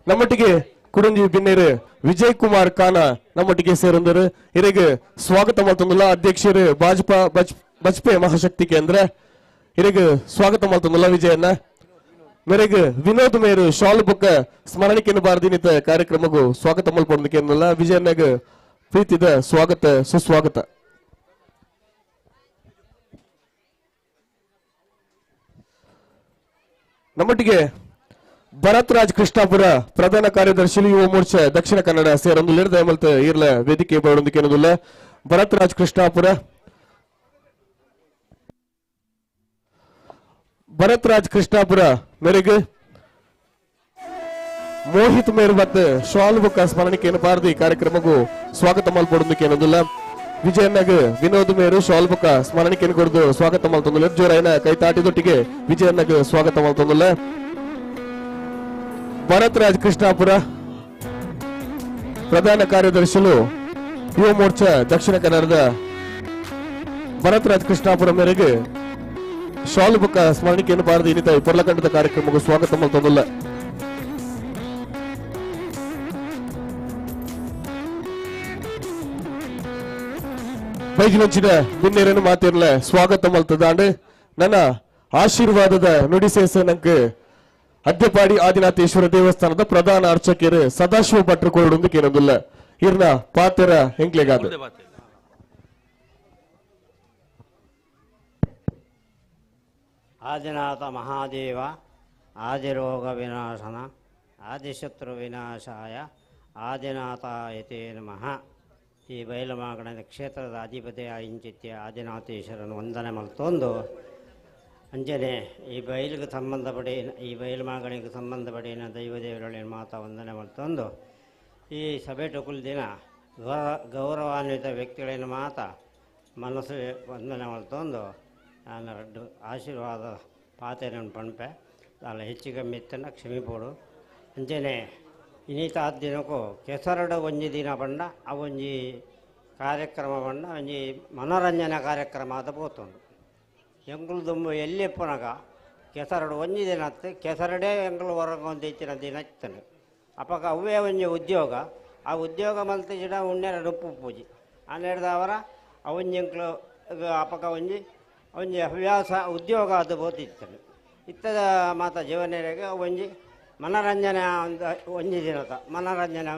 ನಮ್ಮೊಟ್ಟಿಗೆ ಕುಡಂಜಿ ಬಿನ್ನೇರು ವಿಜಯ್ ಕುಮಾರ್ ಖಾನ ನಮ್ಮೊಟ್ಟಿಗೆ ಸೇರಂದರು. ಇರೆಗ್ ಸ್ವಾಗತ ಮಾಡ್ತಂದಿಲ್ಲ ಅಧ್ಯಕ್ಷರು ಭಾಜಪಾ ಬಜ್ಪೆ ಮಹಾಶಕ್ತಿ ಕೇಂದ್ರ. ಇರೆಗ್ ಸ್ವಾಗತ ಮಾಡ್ತಂದಿಲ್ಲ ವಿಜಯನ್ನ. ಮೇರೆಗ್ ವಿನೋದ್ ಮೇರು ಶಾಲ್ ಬೊಕ್ಕ ಸ್ಮರಣಿಕೆಯನ್ನು ಬಾರದಿನಿತ ಕಾರ್ಯಕ್ರಮಗೂ ಸ್ವಾಗತ ಮಲ್ಪೊಂದಕ್ಕೆ ವಿಜಯನ್ನಾಗ ಪ್ರೀತಿದ ಸ್ವಾಗತ ಸುಸ್ವಾಗತ. ನಮ್ಮೊಟ್ಟಿಗೆ ಭರತ್ ರಾಜ್ ಕೃಷ್ಣಾಪುರ ಪ್ರಧಾನ ಕಾರ್ಯದರ್ಶಿ ಯುವ ಮೋರ್ಚಾ ದಕ್ಷಿಣ ಕನ್ನಡ ಸೇರೊಂದು ದಯಮಲ್ತ ಈರ್ಲ ವೇದಿಕೆ ಬರೋದಕ್ಕೆ ಏನದಿಲ್ಲ. ಭರತ್ ರಾಜ್ ಕೃಷ್ಣಾಪುರ, ಭರತ್ ರಾಜ್ ಕೃಷ್ಣಾಪುರ ಮೇರೆಗೆ ಮೋಹಿತ್ ಮೇರು ಮತ್ತು ಶಾಲ್ ಬುಕ್ಕ ಸ್ಮರಣಿಕೆಯನ್ನು ಬಾರದಿ ಕಾರ್ಯಕ್ರಮಕ್ಕೂ ಸ್ವಾಗತ ಮಲ್ಪೊಡೋದಕ್ಕೆ ಏನದಿಲ್ಲ. ವಿಜಯನ್ನಾಗ ವಿನೋದ್ ಮೇರು ಶಾಲ್ ಬುಕ್ಕ ಸ್ಮರಣಿಕೆಯನ್ನು ಕೊಡದು ಸ್ವಾಗತ ಮಲ್ತೊಂದಿಲ್ಲ. ಜೋರಾಯನ ಕೈ ತಾಟಿದೊಟ್ಟಿಗೆ ವಿಜಯನ್ನಾಗ ಸ್ವಾಗತ ಮಲ್ತೊಂದಿಲ್ಲ. ಭರತ್ ರಾಜ್ ಕೃಷ್ಣಾಪುರ ಪ್ರಧಾನ ಕಾರ್ಯದರ್ಶಿಲು ಯುವ ಮೋರ್ಚಾ ದಕ್ಷಿಣ ಕನ್ನಡದ ಭರತ್ ರಾಜ್ ಕೃಷ್ಣಾಪುರ ಮೇರೆಗೆ ಶಾಲು ಬುಕ್ಕ ಸ್ಮರಣಿಕೆಯನ್ನು ಬಾರದಿ ಇನ್ನಿತ ಪೊರ್ಲಕಂಡದ ಕಾರ್ಯಕ್ರಮಕ್ಕೆ ಸ್ವಾಗತ ಮಲ್ತೊಂದಿಲ್ಲ. ಬೈಜಿನಂಚಿನ ಬಿನ್ನೇರನು ಮಾತಿರ್ಲ ಸ್ವಾಗತ ಮಲ್ತದಾಂಡ್. ನನ್ನ ಆಶೀರ್ವಾದದ ನುಡಿಸೇಸ ನಂಕ್ ಅದ್ಯಪಾಡಿ ಆದಿನಾಥೇಶ್ವರ ದೇವಸ್ಥಾನದ ಪ್ರಧಾನ ಅರ್ಚಕರು ಸದಾಶಿವ ಭಟ್ರು ಕೊರಡುಂದು ಕೇನೊಂದುಲ್ಲ. ಇರ್ನ ಪಾತೆರ ಎಂಕ್ಲೆಗಾದ. ಆದಿನಾಥ ಮಹಾದೇವ ಆದಿರೋಗ ವಿನಾಶನ ಆದಿಶತ್ರು ವಿನಾಶಾಯ ಆದಿನಾಥಾಯತೇ ನಮಃ. ಈ ಬಯಲುಮಾಗಣದ ಕ್ಷೇತ್ರದ ಅಧಿಪತಿ ಇಂಚಿತ್ಯ ಆದಿನಾಥೇಶ್ವರನ ವಂದನೆ ಮಲ್ತೊಂದು ಅಂಜನೆ ಈ ಬಯಲಿಗೆ ಸಂಬಂಧಪಡಿ ಈ ಬಯಲುಮಾಗಣಿಗೆ ಸಂಬಂಧಪಡಿನ ದೈವದೇವರಳಿನ ಮಾತಾ ವಂದನೆ ಮಲ್ತೊಂದು ಈ ಸಭೆ ಟುಕುಲ್ ದಿನ ಗೌರವಾನ್ವಿತ ವ್ಯಕ್ತಿಗಳಿನ ಮಾತಾ ಮನಸ್ಸು ವಂದನೆ ಮಲ್ತೊಂದು ನಾನು ರಡ್ಡು ಆಶೀರ್ವಾದ ಪಾತೆರನ್ನು ಪಣಪೆ ಅಲ್ಲ ಹೆಚ್ಚು ಕಮ್ಮಿ ಇತ್ತನ್ನ ಕ್ಷಮಿಪೋಡು. ಅಂಚನೆ ಇನ್ನಿತ ದಿನಕ್ಕೂ ಕೆಸರಡ ಒಂಜಿ ದಿನ ಬಂಡ ಆ ಒಂಜಿ ಕಾರ್ಯಕ್ರಮ ಬಂಡ ಒಂಜಿ ಮನೋರಂಜನೆ ಕಾರ್ಯಕ್ರಮ ಆದ ಪೋತುಂಡು. ಎಂಗುಲು ದುಂಬು ಎಲ್ಲಿ ಪುನಗ ಕೆಸರಡು ಒಂಜಿ ದಿನ ಅತ್ತು ಕೆಸರಡೇ ಎಂಗುಲು ಹೊರಗೆ ಒಂದು ಇತ್ತಿನ ದಿನ ಇತ್ತನು. ಅಪಗ ಅವೇ ಒಂಜಿ ಉದ್ಯೋಗ ಆ ಉದ್ಯೋಗ ಮಲ್ತಿಜಿಡ ಉಣ್ಣೆರ ನುಪ್ಪು ಪೂಜೆ ಹನ್ನೆರಡು ಅವೊಂಜಿ ಎಂಕ್ಲು ಅಪಗ ಒಂಜಿ ಒಂಜಿ ಹವ್ಯಾಸ ಉದ್ಯೋಗ ಅದು ಬೋತಿತ್ತನು. ಇತ್ತದ ಮಾತ ಜೀವನರಿಗೆ ಒಂಜಿ ಮನೋರಂಜನೆ ಒಂದು ಒಂಜಿ ದಿನದ ಮನೋರಂಜನೆ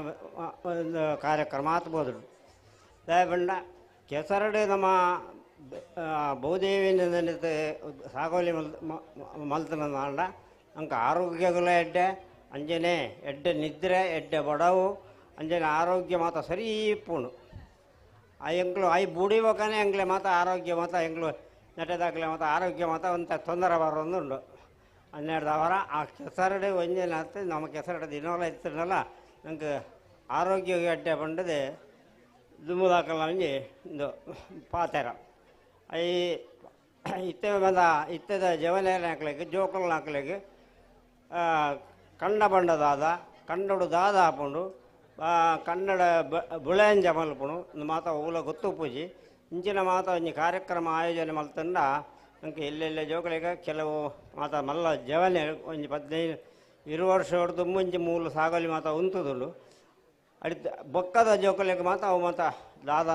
ಒಂದು ಕಾರ್ಯಕ್ರಮ ಆತ್ಬೋದು. ದಯಬಂಡ ಕೆಸರಡೆ ನಮ್ಮ ಭೂದೇವಿನ ಸಾಗೋಲಿ ಮಲ್ತನ ಅಂಕ ಆರೋಗ್ಯಗಳ ಎಡ್ಡೆ ಅಂಜನೆ ಎಡ್ಡೆ ನಿದ್ರೆ ಎಡ್ಡೆ ಬಡವು ಅಂಜನೆ ಆರೋಗ್ಯ ಮಾತ ಸರಿ ಪೂಣು. ಆ ಎಂಕ್ಲು I ಬುಡಿಬೇಕಾನೆ ಎಂಗ್ಲೆ ಮಾತ ಆರೋಗ್ಯ ಮಾತ ಎಂಗ್ಲು ನೆಟ್ಟದಾಗಲೇ ಮಾತ ಆರೋಗ್ಯ ಮಾತ ಒಂಥ ತೊಂದರೆ ಬರೋದುಂಡು. 12 ವಾರ ಆ ಕೆಸರಡೆ ಒಂಜನ ನಮ್ಮ ಕೆಸರಡೆ ದಿನವಲ್ಲ ಇತ್ತಿರಲ್ಲ ನಂಗೆ ಆರೋಗ್ಯ ಗಡ್ಡೆ ಬಂಡದೆ ದುಮ್ಮುದಾಕಲ್ಲ ಒಂಜಿ ಇಂದು ಪಾತೆರ. I ಇತ್ತೆ ಬಂದ ಇತ್ತದ ಜವನೇರ ಹಾಕ್ಲಿಕ್ಕೆ ಜೋಕುಲ್ ಹಾಕ್ಲಿಕ್ಕೆ ಕಂಡ ಬಂಡದಾದ ಕನ್ನಡ ದಾದ ಹಾಪುಂಡು ಕನ್ನಡ ಬುಳೆಂಜ ಮಲ್ಪುಣು ಮಾತ ಓಲ ಗೊತ್ತು ಪೂಜಿ ಇಂಚಿನ ಮಾತ ಒಂಜಿ ಕಾರ್ಯಕ್ರಮ ಆಯೋಜನೆ ಮಲ್ತಂಡ ಅಂಕ ಎಲ್ಲೆಲ್ಲ ಜೋಕುಲಿಗೆ ಕೆಲವು ಮಾತ ಮಲ್ಲ ಜವನೆ ಒಂಜಿ 15 20 ವರ್ಷ ಹೊಡೆದು ಮುಂಚೆ ಮೂಲ ಸಾಗೋಲಿ ಮಾತ ಉಂತುದುಂಡು. ಅಡಿತ ಬೊಕ್ಕದ ಜೋಕುಲಿಗೆ ಮಾತ ಅವು ಮಾತ ದಾದ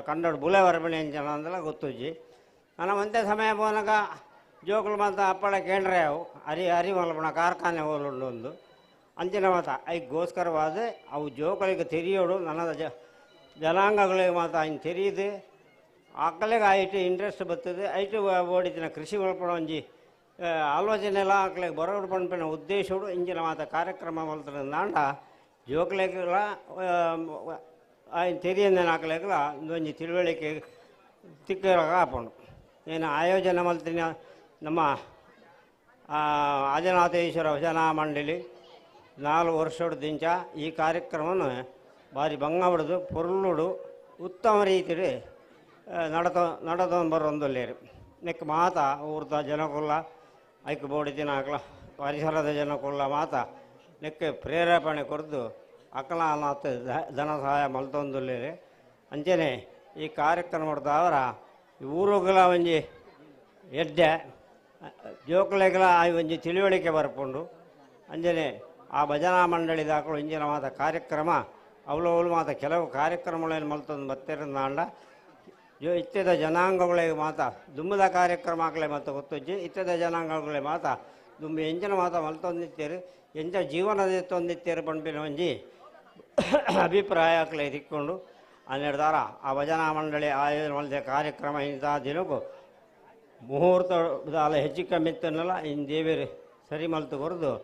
ಕನ್ನಡ ಬುಲೆ ವರ್ಮಣೆ ಅಂಚನ ಅಂದಲ ಗೊತ್ತುಜ್ಜಿ. ನಾನು ಒಂದೇ ಸಮಯ ಪೋನಗ ಜೋಕುಲು ಮಾತ ಅಪ್ಪಳ ಕೇಂದ್ರ ಅವು ಅರಿ ಅರಿ ಮಲ್ಪಣ ಕಾರ್ಖಾನೆ ಹೋಲುಂಡು ಒಂದು ಅಂಚಿನ ಮಾತ ಐಗೋಸ್ಕರವಾದ ಅವು ಜೋಕುಲಿಗೆ ತೆರಿಯೋಡು ನನ್ನ ಜನಾಂಗಗಳಿಗೆ ಮಾತ ಹಿಂಗೆ ತೆರೆಯುದು ಆಕಲೆಗೆ ಐಟು ಇಂಟ್ರೆಸ್ಟ್ ಬರ್ತದೆ ಐಟು ಓಡಿದಿನ ಕೃಷಿ ಮಲ್ಪಣ ಒಂಜಿ ಆಲೋಚನೆ ಎಲ್ಲ ಆಕಲೆಗೆ ಬರೋಡು ಪನ್ಪಿನ ಉದ್ದೇಶಡು ಇಂಚಿನ ಮಾತ ಕಾರ್ಯಕ್ರಮ ಮಲ್ತದ ನಾಂಡ ಜೋಕುಲೆಗ್ಲ ತೆರಿಯಂದಿನ ಆಕಲೆಗ್ಲ ಒಂಜಿ ತಿಳುವಳಿಕೆ ತಿಕ್ಕರಾಗ ಆಪುಂಡು. ಏನು ಆಯೋಜನೆ ಮಲ್ತಿನ ನಮ್ಮ ಆದಿನಾಥೇಶ್ವರ ಭಜನಾ ಮಂಡಳಿ 4 ವರ್ಷದಿಂಚ ಈ ಕಾರ್ಯಕ್ರಮವನ್ನು ಭಾರಿ ಬಂಗ ಹೊಡೆದು ಪೊರ್ಲುಡು ಉತ್ತಮ ರೀತಿಯಲ್ಲಿ ನಡತೊಂದು ಬರೋಂದುಲ್ಲೇರು. ನೆಕ್ ಮಾತ ಊರ್ದ ಜನಕುಲ್ಲ ಐಕ್ ಬೋಡಿದಿನ ಅಕಲ ಪರಿಸರದ ಜನಕುಲ್ಲ ಮಾತ ನೆಕ್ ಪ್ರೇರೇಪಣೆ ಕೊರ್ದು ಅಕಲ ಅನಾಥ ಧನ ಸಹಾಯ ಮಲ್ತೊಂದುಲ್ಲೇರು. ಅಂಚನೆ ಈ ಕಾರ್ಯಕ್ರಮ ಊರುಗಳ ಒಂಜಿ ಎಡ್ಡೆ ಜೋಕುಲೆಗಳ ಒಂಜಿ ತಿಳುವಳಿಕೆ ಬರ್ಪುಂಡು. ಅಂಜನೆ ಆ ಭಜನಾ ಮಂಡಳಿದಾಕಲು ಇಂಜಿನ ಮಾತ ಕಾರ್ಯಕ್ರಮ ಅವಳು ಮಾತ ಕೆಲವು ಕಾರ್ಯಕ್ರಮಗಳನ್ನು ಮಲ್ತೊಂದು ಬತ್ತಿರಂದಾಂಡ ಜೋ ಇತ್ಯದ ಜನಾಂಗಗಳಿಗೆ ಮಾತ ದುಂಬದ ಕಾರ್ಯಕ್ರಮ ಆಗಲೇ ಮತ್ತು ಗೊತ್ತುಜ್ಜಿ ಇತ್ಯದ ಜನಾಂಗಗಳೇ ಮಾತ ದುಂಬ ಎಂಜಿನ ಮಾತ ಮಲ್ತೊಂದಿತ್ತೇರು ಎಂಜ ಜೀವನದ ತೊಂದಿತ್ತೇರು ಪಂಪಿನ ಒಂಜಿ ಅಭಿಪ್ರಾಯ ಆಗಲೇ ತಿಕ್ಕೊಂಡು ಹನ್ನೆರಡು ಆ ಭಜನಾ ಮಂಡಳಿ ಆಯೋಜನೆ ಮಲ್ದ ಕಾರ್ಯಕ್ರಮ ಇಂಥ ದಿನಕ್ಕೂ ಮುಹೂರ್ತ ಹೆಚ್ಚು ಕಮ್ಮಿ ಇತ್ತನ್ನಲ್ಲ ಇನ್ನು ದೇವೇರು ಸರಿ ಮಲ್ತು ಕೊರದು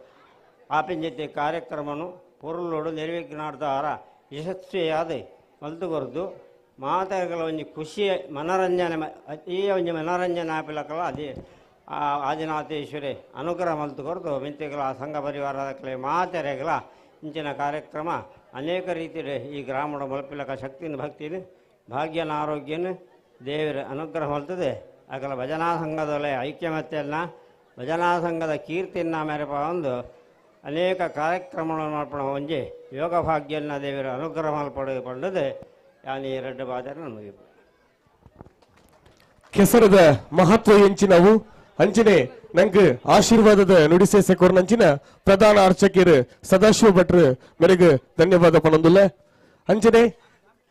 ಆಪಿಂಜತೆ ಕಾರ್ಯಕ್ರಮನು ಪೊರುಳೋಡು ನಿರ್ವಿಘ್ನಾರ್ಧಾರ ಯಶಸ್ವಿಯಾದ ಮಲ್ತು ಕೊರದು ಮಾತೆಗಳ ಒಂಜಿ ಖುಷಿ ಮನೋರಂಜನೆ ಈ ಒಂಜಿ ಮನೋರಂಜನೆ ಆಪಿಲಕ್ಕಲ್ಲ ಅದೇ ಆದಿನಾಥೇಶ್ವರಿ ಅನುಗ್ರಹ ಮಲ್ತು ಕೊರದು ಮಿಂತೆಗಳ ಸಂಘ ಪರಿವಾರದಕ್ಕಲೆ ಮಾತೆರೆಗಳ ಇಂಚಿನ ಕಾರ್ಯಕ್ರಮ ಅನೇಕ ರೀತಿಯಲ್ಲಿ ಈ ಗ್ರಾಮದ ಮಲ್ಪಿಲಕ ಶಕ್ತಿನ ಭಕ್ತಿನ ಭಾಗ್ಯನ ಆರೋಗ್ಯನ ದೇವರ ಅನುಗ್ರಹ ಮಲ್ತದೆ. ಅಕಲ ಭಜನಾ ಸಂಘದೊಲೆ ಐಕ್ಯಮತ್ಯನ್ನ ಭಜನಾ ಸಂಘದ ಕೀರ್ತಿಯನ್ನ ಮೇರೆಪ ಒಂದು ಅನೇಕ ಕಾರ್ಯಕ್ರಮಗಳನ್ನು ಮಾಡ್ಪಣ ಒಂಜಿ ಯೋಗ ಭಾಗ್ಯನ ದೇವರ ಅನುಗ್ರಹ ಮಲ್ಪಡೆ ಪಂಡದೆ ಯಾನಿ ಎರಡು ಬಾದರೆ ನಮಗೆ ಕೆಸರದ ಮಹತ್ವ ಎಂಚಿನವು ಅಂಚಿನೆ ನಂಗೆ ಆಶೀರ್ವಾದದ ನುಡಿಸೇಸೆ ಕೊರ್ನಂಚಿನ ಪ್ರಧಾನ ಅರ್ಚಕರು ಸದಾಶಿವ ಭಟ್ರು ಮೇರೆಗೆ ಧನ್ಯವಾದ ಪಣಂದುಲ್ಲ. ಅಂಚನೆ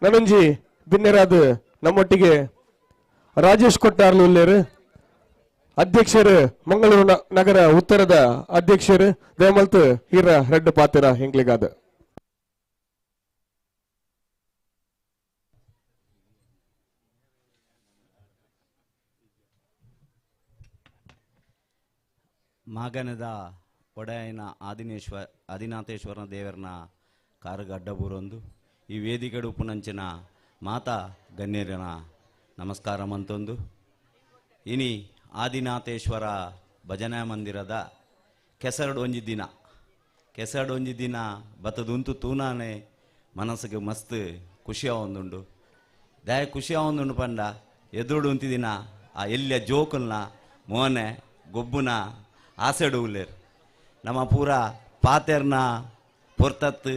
ನಾನೊಂಜಿ ಬಿನ್ನೆರಾದ ನಮ್ಮೊಟ್ಟಿಗೆ ರಾಜೇಶ್ ಕೊಟ್ಟಾರ್ಲು ಉಲ್ಲೇರು ಅಧ್ಯಕ್ಷರು ಮಂಗಳೂರು ನಗರ ಉತ್ತರದ ಅಧ್ಯಕ್ಷರು ದೇಮಲ್ತ್ ಹೀರ ರೆಡ್ ಪಾತಿರ ಎಂಗ್ಲಿಗಾದ. ಮಾಗನದ ಒಡೆಯನ ಆದಿನಾಥೇಶ್ವರನ ದೇವರನ ಕಾರುಗಡ್ಡಬೂರೊಂದು ಈ ವೇದಿಕೆಡು ಉಪ್ಪುನಂಚಿನ ಮಾತಾ ಗಣ್ಯರನ ನಮಸ್ಕಾರ ಮಂತೊಂದು. ಇನಿ ಆದಿನಾಥೇಶ್ವರ ಭಜನಾ ಮಂದಿರದ ಕೆಸರಡು ಒಂಜಿ ದಿನ ಬತ್ತದುಂತು ತೂನಾನೆ ಮನಸ್ಸಿಗೆ ಮಸ್ತ್ ಖುಷಿಯಾವೊಂದುಂಡು. ದಾಯ ಖುಷಿಯಾವೊಂದುಂಡು ಪಂಡ ಎದುರುಡು ಉಂತಿದಿನ ಆ ಎಲ್ಲಿಯ ಜೋಕುಲ್ನ ಮೋನೆ ಗೊಬ್ಬುನ ಆಸೆಡು ಉಲ್ಲೇರು ನಮ್ಮ ಪೂರ ಪಾತೆರ್ನ ಪೊರ್ತತ್ತು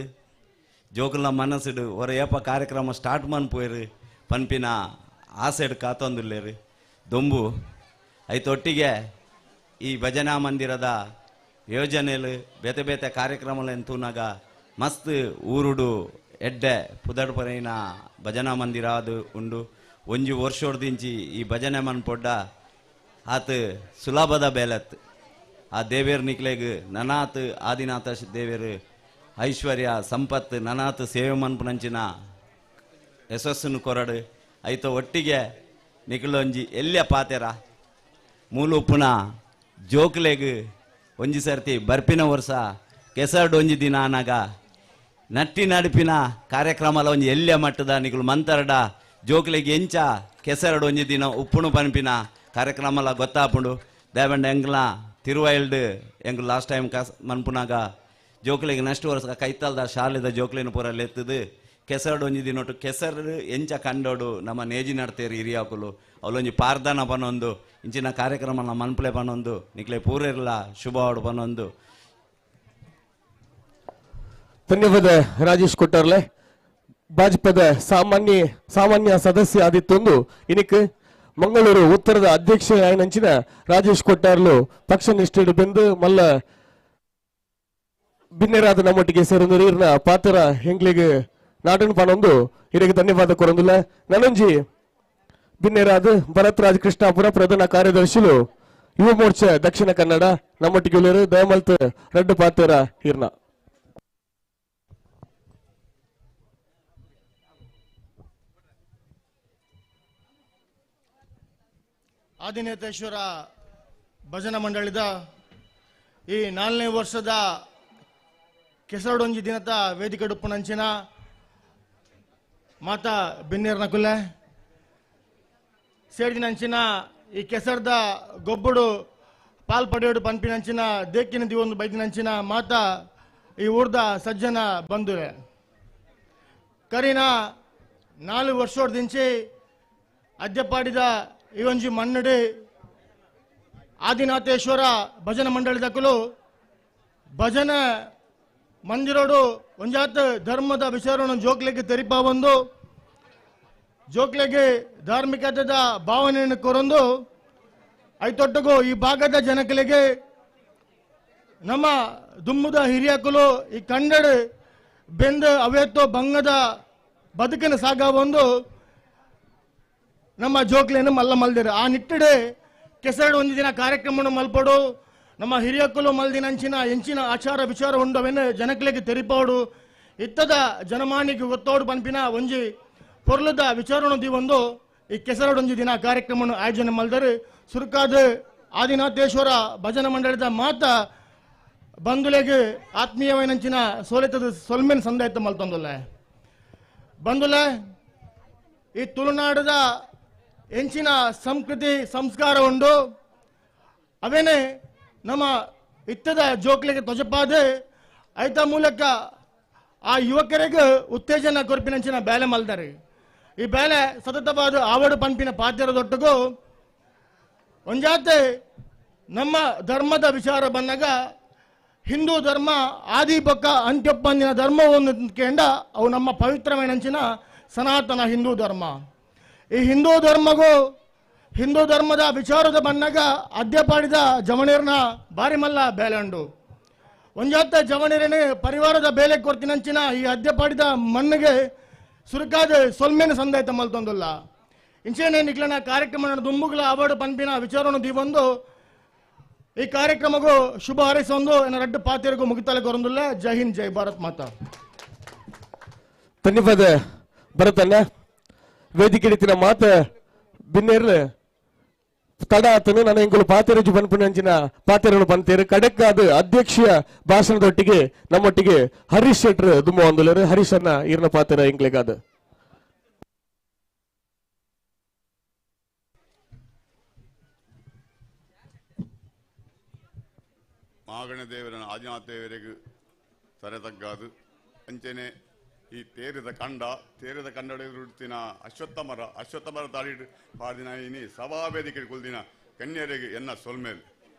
ಜೋಕುಲ್ನ ಮನಸ್ಸುಡು ಹೊರ ಏಪ ಕಾರ್ಯಕ್ರಮ ಸ್ಟಾರ್ಟ್ ಮನ್ಪೋಯ್ರು ಪನ್ಪಿನ ಆಸೆಡು ಕಾತೊಂದುಲ್ಲೇರು ದೊಂಬು ಐತೊಟ್ಟಿಗೆ ಈ ಭಜನಾ ಮಂದಿರದ ಯೋಜನೆಲು ಬೇತೆ ಬೇತೆ ಕಾರ್ಯಕ್ರಮಗಳನ್ನು ತೂನಾಗ ಮಸ್ತ್ ಊರುಡು ಎಡ್ಡೆ ಪುದಡ್ಪರೈನ ಭಜನಾ ಮಂದಿರ ಅದು ಉಂಡು. ಒಂಜಿ ವರ್ಷೊಡ್ದಿಂಚಿ ಈ ಭಜನೆ ಮನ್ಪೊಡ್ಡ ಆತ ಸುಲಭದ ಬೇಲತ್ ಆ ದೇವೇರ್ ನಿಕ್ಲೆಗ್ ನನಾತ್ ಆದಿನಾಥ ದೇವೇರು ಐಶ್ವರ್ಯ ಸಂಪತ್ತು ನನಾತ್ ಸೇವೆ ಮನ್ಪುನಂಚಿನ ಯಶಸ್ಸನ್ನು ಕೊರಡು ಐತ ಒಟ್ಟಿಗೆ ನಿಕ್ಲೊಂಜಿ ಎಲ್ಲಿಯ ಪಾತೆರ ಮೂಲುಪ್ಪುನ ಜೋಕ್ಲೆಗ್ ಒಂಜಿ ಸರ್ತಿ ಬರ್ಪಿನ ವರ್ಷ ಕೆಸರ್ಡ್ ಒಂಜಿ ದಿನ ಅನಾಗ ನಟ್ಟಿ ನಡುಪಿನ ಕಾರ್ಯಕ್ರಮಲ ಒಂಜಿ ಎಲ್ಲಿಯ ಮಟ್ಟದ ನಿಕ್ಲು ಮಂತರಡ ಜೋಕ್ಲೆಗ್ ಎಂಚ ಕೆಸರಡು ಒಂಜಿ ದಿನ ಉಪ್ಪುಣು ಪನ್ಪಿನ ಕಾರ್ಯಕ್ರಮಲ ಗೊತ್ತಾಪುಂಡು. ದೇವಂಡ ಎಂಗ್ಲ ತಿರುವೈಲ್ಡ್ ಎಂಗ್ ಲಾಸ್ಟ್ ಟೈಮ್ ಕಸ್ ಮನ್ಪುನಾಗ ಜೋಕ್ಲೆಗ್ ನಷ್ಟು ವರ್ಷ ಕೈತಲ್ದ ಶಾಲೆದ ಜೋಕ್ಲೆನ ಪೂರ ಲೆತ್ತದು ಕೆಸರಡು ಒಂಜಿ ದಿನೊಟ್ಟು ಕೆಸರು ಎಂಚ ಕಂಡೋಡು ನಮ್ಮ ನೇಜಿ ನಡ್ತೇರು ಹಿರಿಯಾಕುಲು ಅವಲೊಂಜಿ ಪಾರ್ದನ ಪನೊಂದು ಇಂಚಿನ ಕಾರ್ಯಕ್ರಮ ಮನ್ಪುಲೆ ಪನೊಂದು ನಿಕ್ಲೆ ಪೂರಿರ್ಲ ಶುಭವಾಡು ಪನೊಂದು. ಧನ್ಯವಾದ ರಾಜೇಶ್ ಕೊಟ್ಟಾರ್ಲೆ. ಭಾಜಪದ ಸಾಮಾನ್ಯ ಸದಸ್ಯ ಆದಿತ್ತೊಂದು ಇನಿಕ್ ಮಂಗಳೂರು ಉತ್ತರದ ಅಧ್ಯಕ್ಷ ಆಯನಂಚಿನ ರಾಜೇಶ್ ಕೊಟ್ಟಾರ್ಲು ಪಕ್ಷ ನಿಷ್ಠೆಡು ಬೆಂದು ಮಲ್ಲ ಬಿನ್ನೆರಾದ ನಮ್ಮೊಟ್ಟಿಗೆ ಸೇರೊಂದು ನೀರಿನ ಪಾತ್ರ ಹೆಂಗ್ಲಿಗೆ ನಾಟನ ಪನೊಂದು ಇರಿಗೆ ಧನ್ಯವಾದ ಕೊರೊಂದುಲ್ಲ. ನನಂಜಿ ಬಿನ್ನೆರಾದ ಭರತ್ ರಾಜ್ ಕೃಷ್ಣಾಪುರ ಪ್ರಧಾನ ಕಾರ್ಯದರ್ಶಿಲು ಯುವ ಮೋರ್ಚಾ ದಕ್ಷಿಣ ಕನ್ನಡ ನಮ್ಮೊಟ್ಟಿಗೆ ದಯಮಲ್ತ್ ರಡ್ಡು ಪಾತ್ರ ಹಿರ್ನ. ಆದಿನಾಥೇಶ್ವರ ಭಜನಾ ಮಂಡಳಿದ ಈ 4ನೇ ವರ್ಷದ ಕೆಸರಡೊಂಜಿ ದಿನದ ವೇದಿಕೆ ಡುಪ್ಪುನಂಚಿನ ಮಾತಾ ಬಿನ್ನೇರ್ನ ಕುಲೆ ಸೇಡಿನಂಚಿನ ಈ ಕೆಸರ್ದ ಗೊಬ್ಬಡು ಪಾಲ್ ಪಡೆಯೋಡು ಪನ್ಪಿನಂಚಿನ ದೇಕಿನ ದಿವೊಂದು ಬೈದಿನಂಚಿನ ಮಾತಾ ಈ ಊರ್ದ ಸಜ್ಜನ ಬಂಧುರೆ ಕರಿನ 4 ವರ್ಷದಿಂಚಿ ಅದ್ಯಪಾಡಿದ ಈ ಒಂಜಿ ಮಣ್ಣಡಿ ಆದಿನಾಥೇಶ್ವರ ಭಜನ ಮಂಡಳಿದಕುಲು ಭಜನೆ ಮಂದಿರೋಡು ಒಂಜಾತ ಧರ್ಮದ ವಿಚಾರವನ್ನು ಜೋಕ್ಲೆಗೆ ತೆರಿಪಾವೊಂದು ಜೋಕ್ಲೆಗೆ ಧಾರ್ಮಿಕತೆದ ಭಾವನೆಯನ್ನು ಕೊರೊಂದು ಐತೊಟ್ಟಗು ಈ ಭಾಗದ ಜನಕಲಿಗೆ ನಮ್ಮ ದುಮ್ಮದ ಹಿರಿಯಕುಲು ಈ ಕಂಡಡು ಬೆಂದ ಅವೇತೋ ಬಂಗದ ಬದುಕಿನ ಸಾಗವೊಂದು ನಮ್ಮ ಜೋಕ್ಲೇನು ಮಲ್ಲ ಮಲ್ದಿರು ಆ ನಿಟ್ಟಡೆ ಕೆಸರಡು ಒಂದು ದಿನ ಕಾರ್ಯಕ್ರಮವನ್ನು ಮಲ್ಪಡು ನಮ್ಮ ಹಿರಿಯಕ್ಕಲು ಮಲ್ದಿನಂಚಿನ ಎಂಚಿನ ಆಚಾರ ವಿಚಾರ ಉಂಡವೆನ್ನು ಜನಕ್ಲೆಗೆ ತೆರಿಪಾಡು ಇತ್ತದ ಜನಮಾನಿಗೆ ಗೊತ್ತೋಡು ಪನ್ಪಿನ ಒಂಜಿ ಪೊರ್ಲದ ವಿಚಾರಣ ಒಂದು ಈ ಕೆಸರಡೊಂಜಿ ದಿನ ಕಾರ್ಯಕ್ರಮವನ್ನು ಆಯೋಜನೆ ಮಲ್ದರು. ಸುರುಕಾದ ಆದಿನಾಥೇಶ್ವರ ಭಜನಾ ಮಂಡಳಿದ ಮಾತ ಬಂಧುಲೆಗೆ ಆತ್ಮೀಯವೈನಂಚಿನ ಸೋಲಿತದ ಸೊಲ್ಮೆನ್ ಸಂದಾಯತ ಮಲ್ತೊಂದುಲ್ಲ. ಬಂಧುಲೆ ಈ ತುಳುನಾಡದ ಎಂಚಿನ ಸಂಸ್ಕೃತಿ ಸಂಸ್ಕಾರ ಉಂಡು ಅವೇನೆ ನಮ್ಮ ಇತ್ತದ ಜೋಕ್ಲೆಗೆ ತೊಜಪಾದೆ ಐತ ಮೂಲಕ ಆ ಯುವಕರಿಗೆ ಉತ್ತೇಜನ ಕೊರ್ಪಿನಂಚಿನ ಬೇಲೆ ಮಲ್ದಾರೆ. ಈ ಬೇಲೆ ಸತತವಾದ ಆವಡು ಪಂಪಿನ ಪಾತ್ರದೊಟ್ಟಿಗೂ ಒಂಜಾತೆ ನಮ್ಮ ಧರ್ಮದ ವಿಚಾರ ಬಂದಾಗ ಹಿಂದೂ ಧರ್ಮ ಆದಿ ಪಕ್ಕ ಅಂತ್ಯಪ್ಪಂದಿನ ಧರ್ಮವನ್ನು ಕೇಂಡ ಅವು ನಮ್ಮ ಪವಿತ್ರವೇನಂಚಿನ ಸನಾತನ ಹಿಂದೂ ಧರ್ಮ. ಈ ಹಿಂದೂ ಧರ್ಮಗೂ ಹಿಂದೂ ಧರ್ಮದ ವಿಚಾರದ ಬಂದಾಗ ಅದ್ಯಪಾಡಿದ ಜವಣೀರ್ನ ಬಾರಿ ಮಲ್ಲ ಬೇಲೆ ಉಂಡು. ಒಂಜಾತ ಜವಣೀರನೇ ಪರಿವಾರದ ಬೇಲೆ ಕೊರ್ತಿನಂಚಿನ ಈ ಅದ್ಯಪಾಡಿದ ಮಣ್ಣಿಗೆ ಸುರುಕಾದ ಸೊಲ್ಮೆನ ಸಂದಾಯ್ತ ಮಲ್ತೊಂದುಲ್ಲ. ಇಂಚೇನೆ ನಿಕ್ಲನ ಕಾರ್ಯಕ್ರಮ ದುಂಬುಗಳ ಅವಾರ್ಡ್ ಪನ್ಪಿನ ವಿಚಾರವನ್ನು ದೀವೊಂದು ಈ ಕಾರ್ಯಕ್ರಮಗೂ ಶುಭ ಹಾರೈಸೊಂದು ಎನ್ನ ರಡ್ಡು ಪಾತಿರಿಗೂ ಮುಗಿತಲೆ ಕೊರೊಂದುಲ್ಲ. ಜೈ ಹಿಂದ್, ಜೈ ಭಾರತ್ ಮಾತಾ. ಧನ್ಯವಾದ ಭರತಣ್ಣ. ವೇದಿಕೆ ಹಿಡಿತಿನ ಮಾತ ಬಿನ್ನೇರ್ಲು ತಡ ಆತನು ನನ್ನ ಎಂಕುಲು ಪಾತೆರಜು ಪನ್ಪಿನಂಚಿನ ಪಾತೆರನು ಪಂತೇರು ಕಡೆಕ್ಕಾದ ಅಧ್ಯಕ್ಷೀಯ ಭಾಷಣದೊಟ್ಟಿಗೆ ನಮ್ಮೊಟ್ಟಿಗೆ ಹರೀಶ್ ಶೆಟ್ರು ದುಮ್ಮ ಒಂದುಲೇರು. ಹರೀಶ್ ಅನ್ನ ಈರ್ನ ಪಾತೆರ ಎಂಕ್ಲೆಗಾದ. ಮಾಗಣ ದೇವರನ ಆದಿನಾಥ ದೇವರಿಗೆ ತರೆ ತಗ್ಗಾದು ಅಂಚೆನೆ ಈ ತೇರಿದ ಕಂಡ ತೇರಿದ ಕಂಡ ರುಡ್ತಿನ ಅಶ್ವತ್ಥಮರ ಅಶ್ವತ್ಥಮರ ತಾಳಿ ಪಾದಿನ ಇನಿ ಸಭಾವೇದಿಕೆ ಕುಲ್ದಿನ ಕನ್ಯರಿಗೆ ಎನ್ನ ಸೊಲ್ಮೇಲ್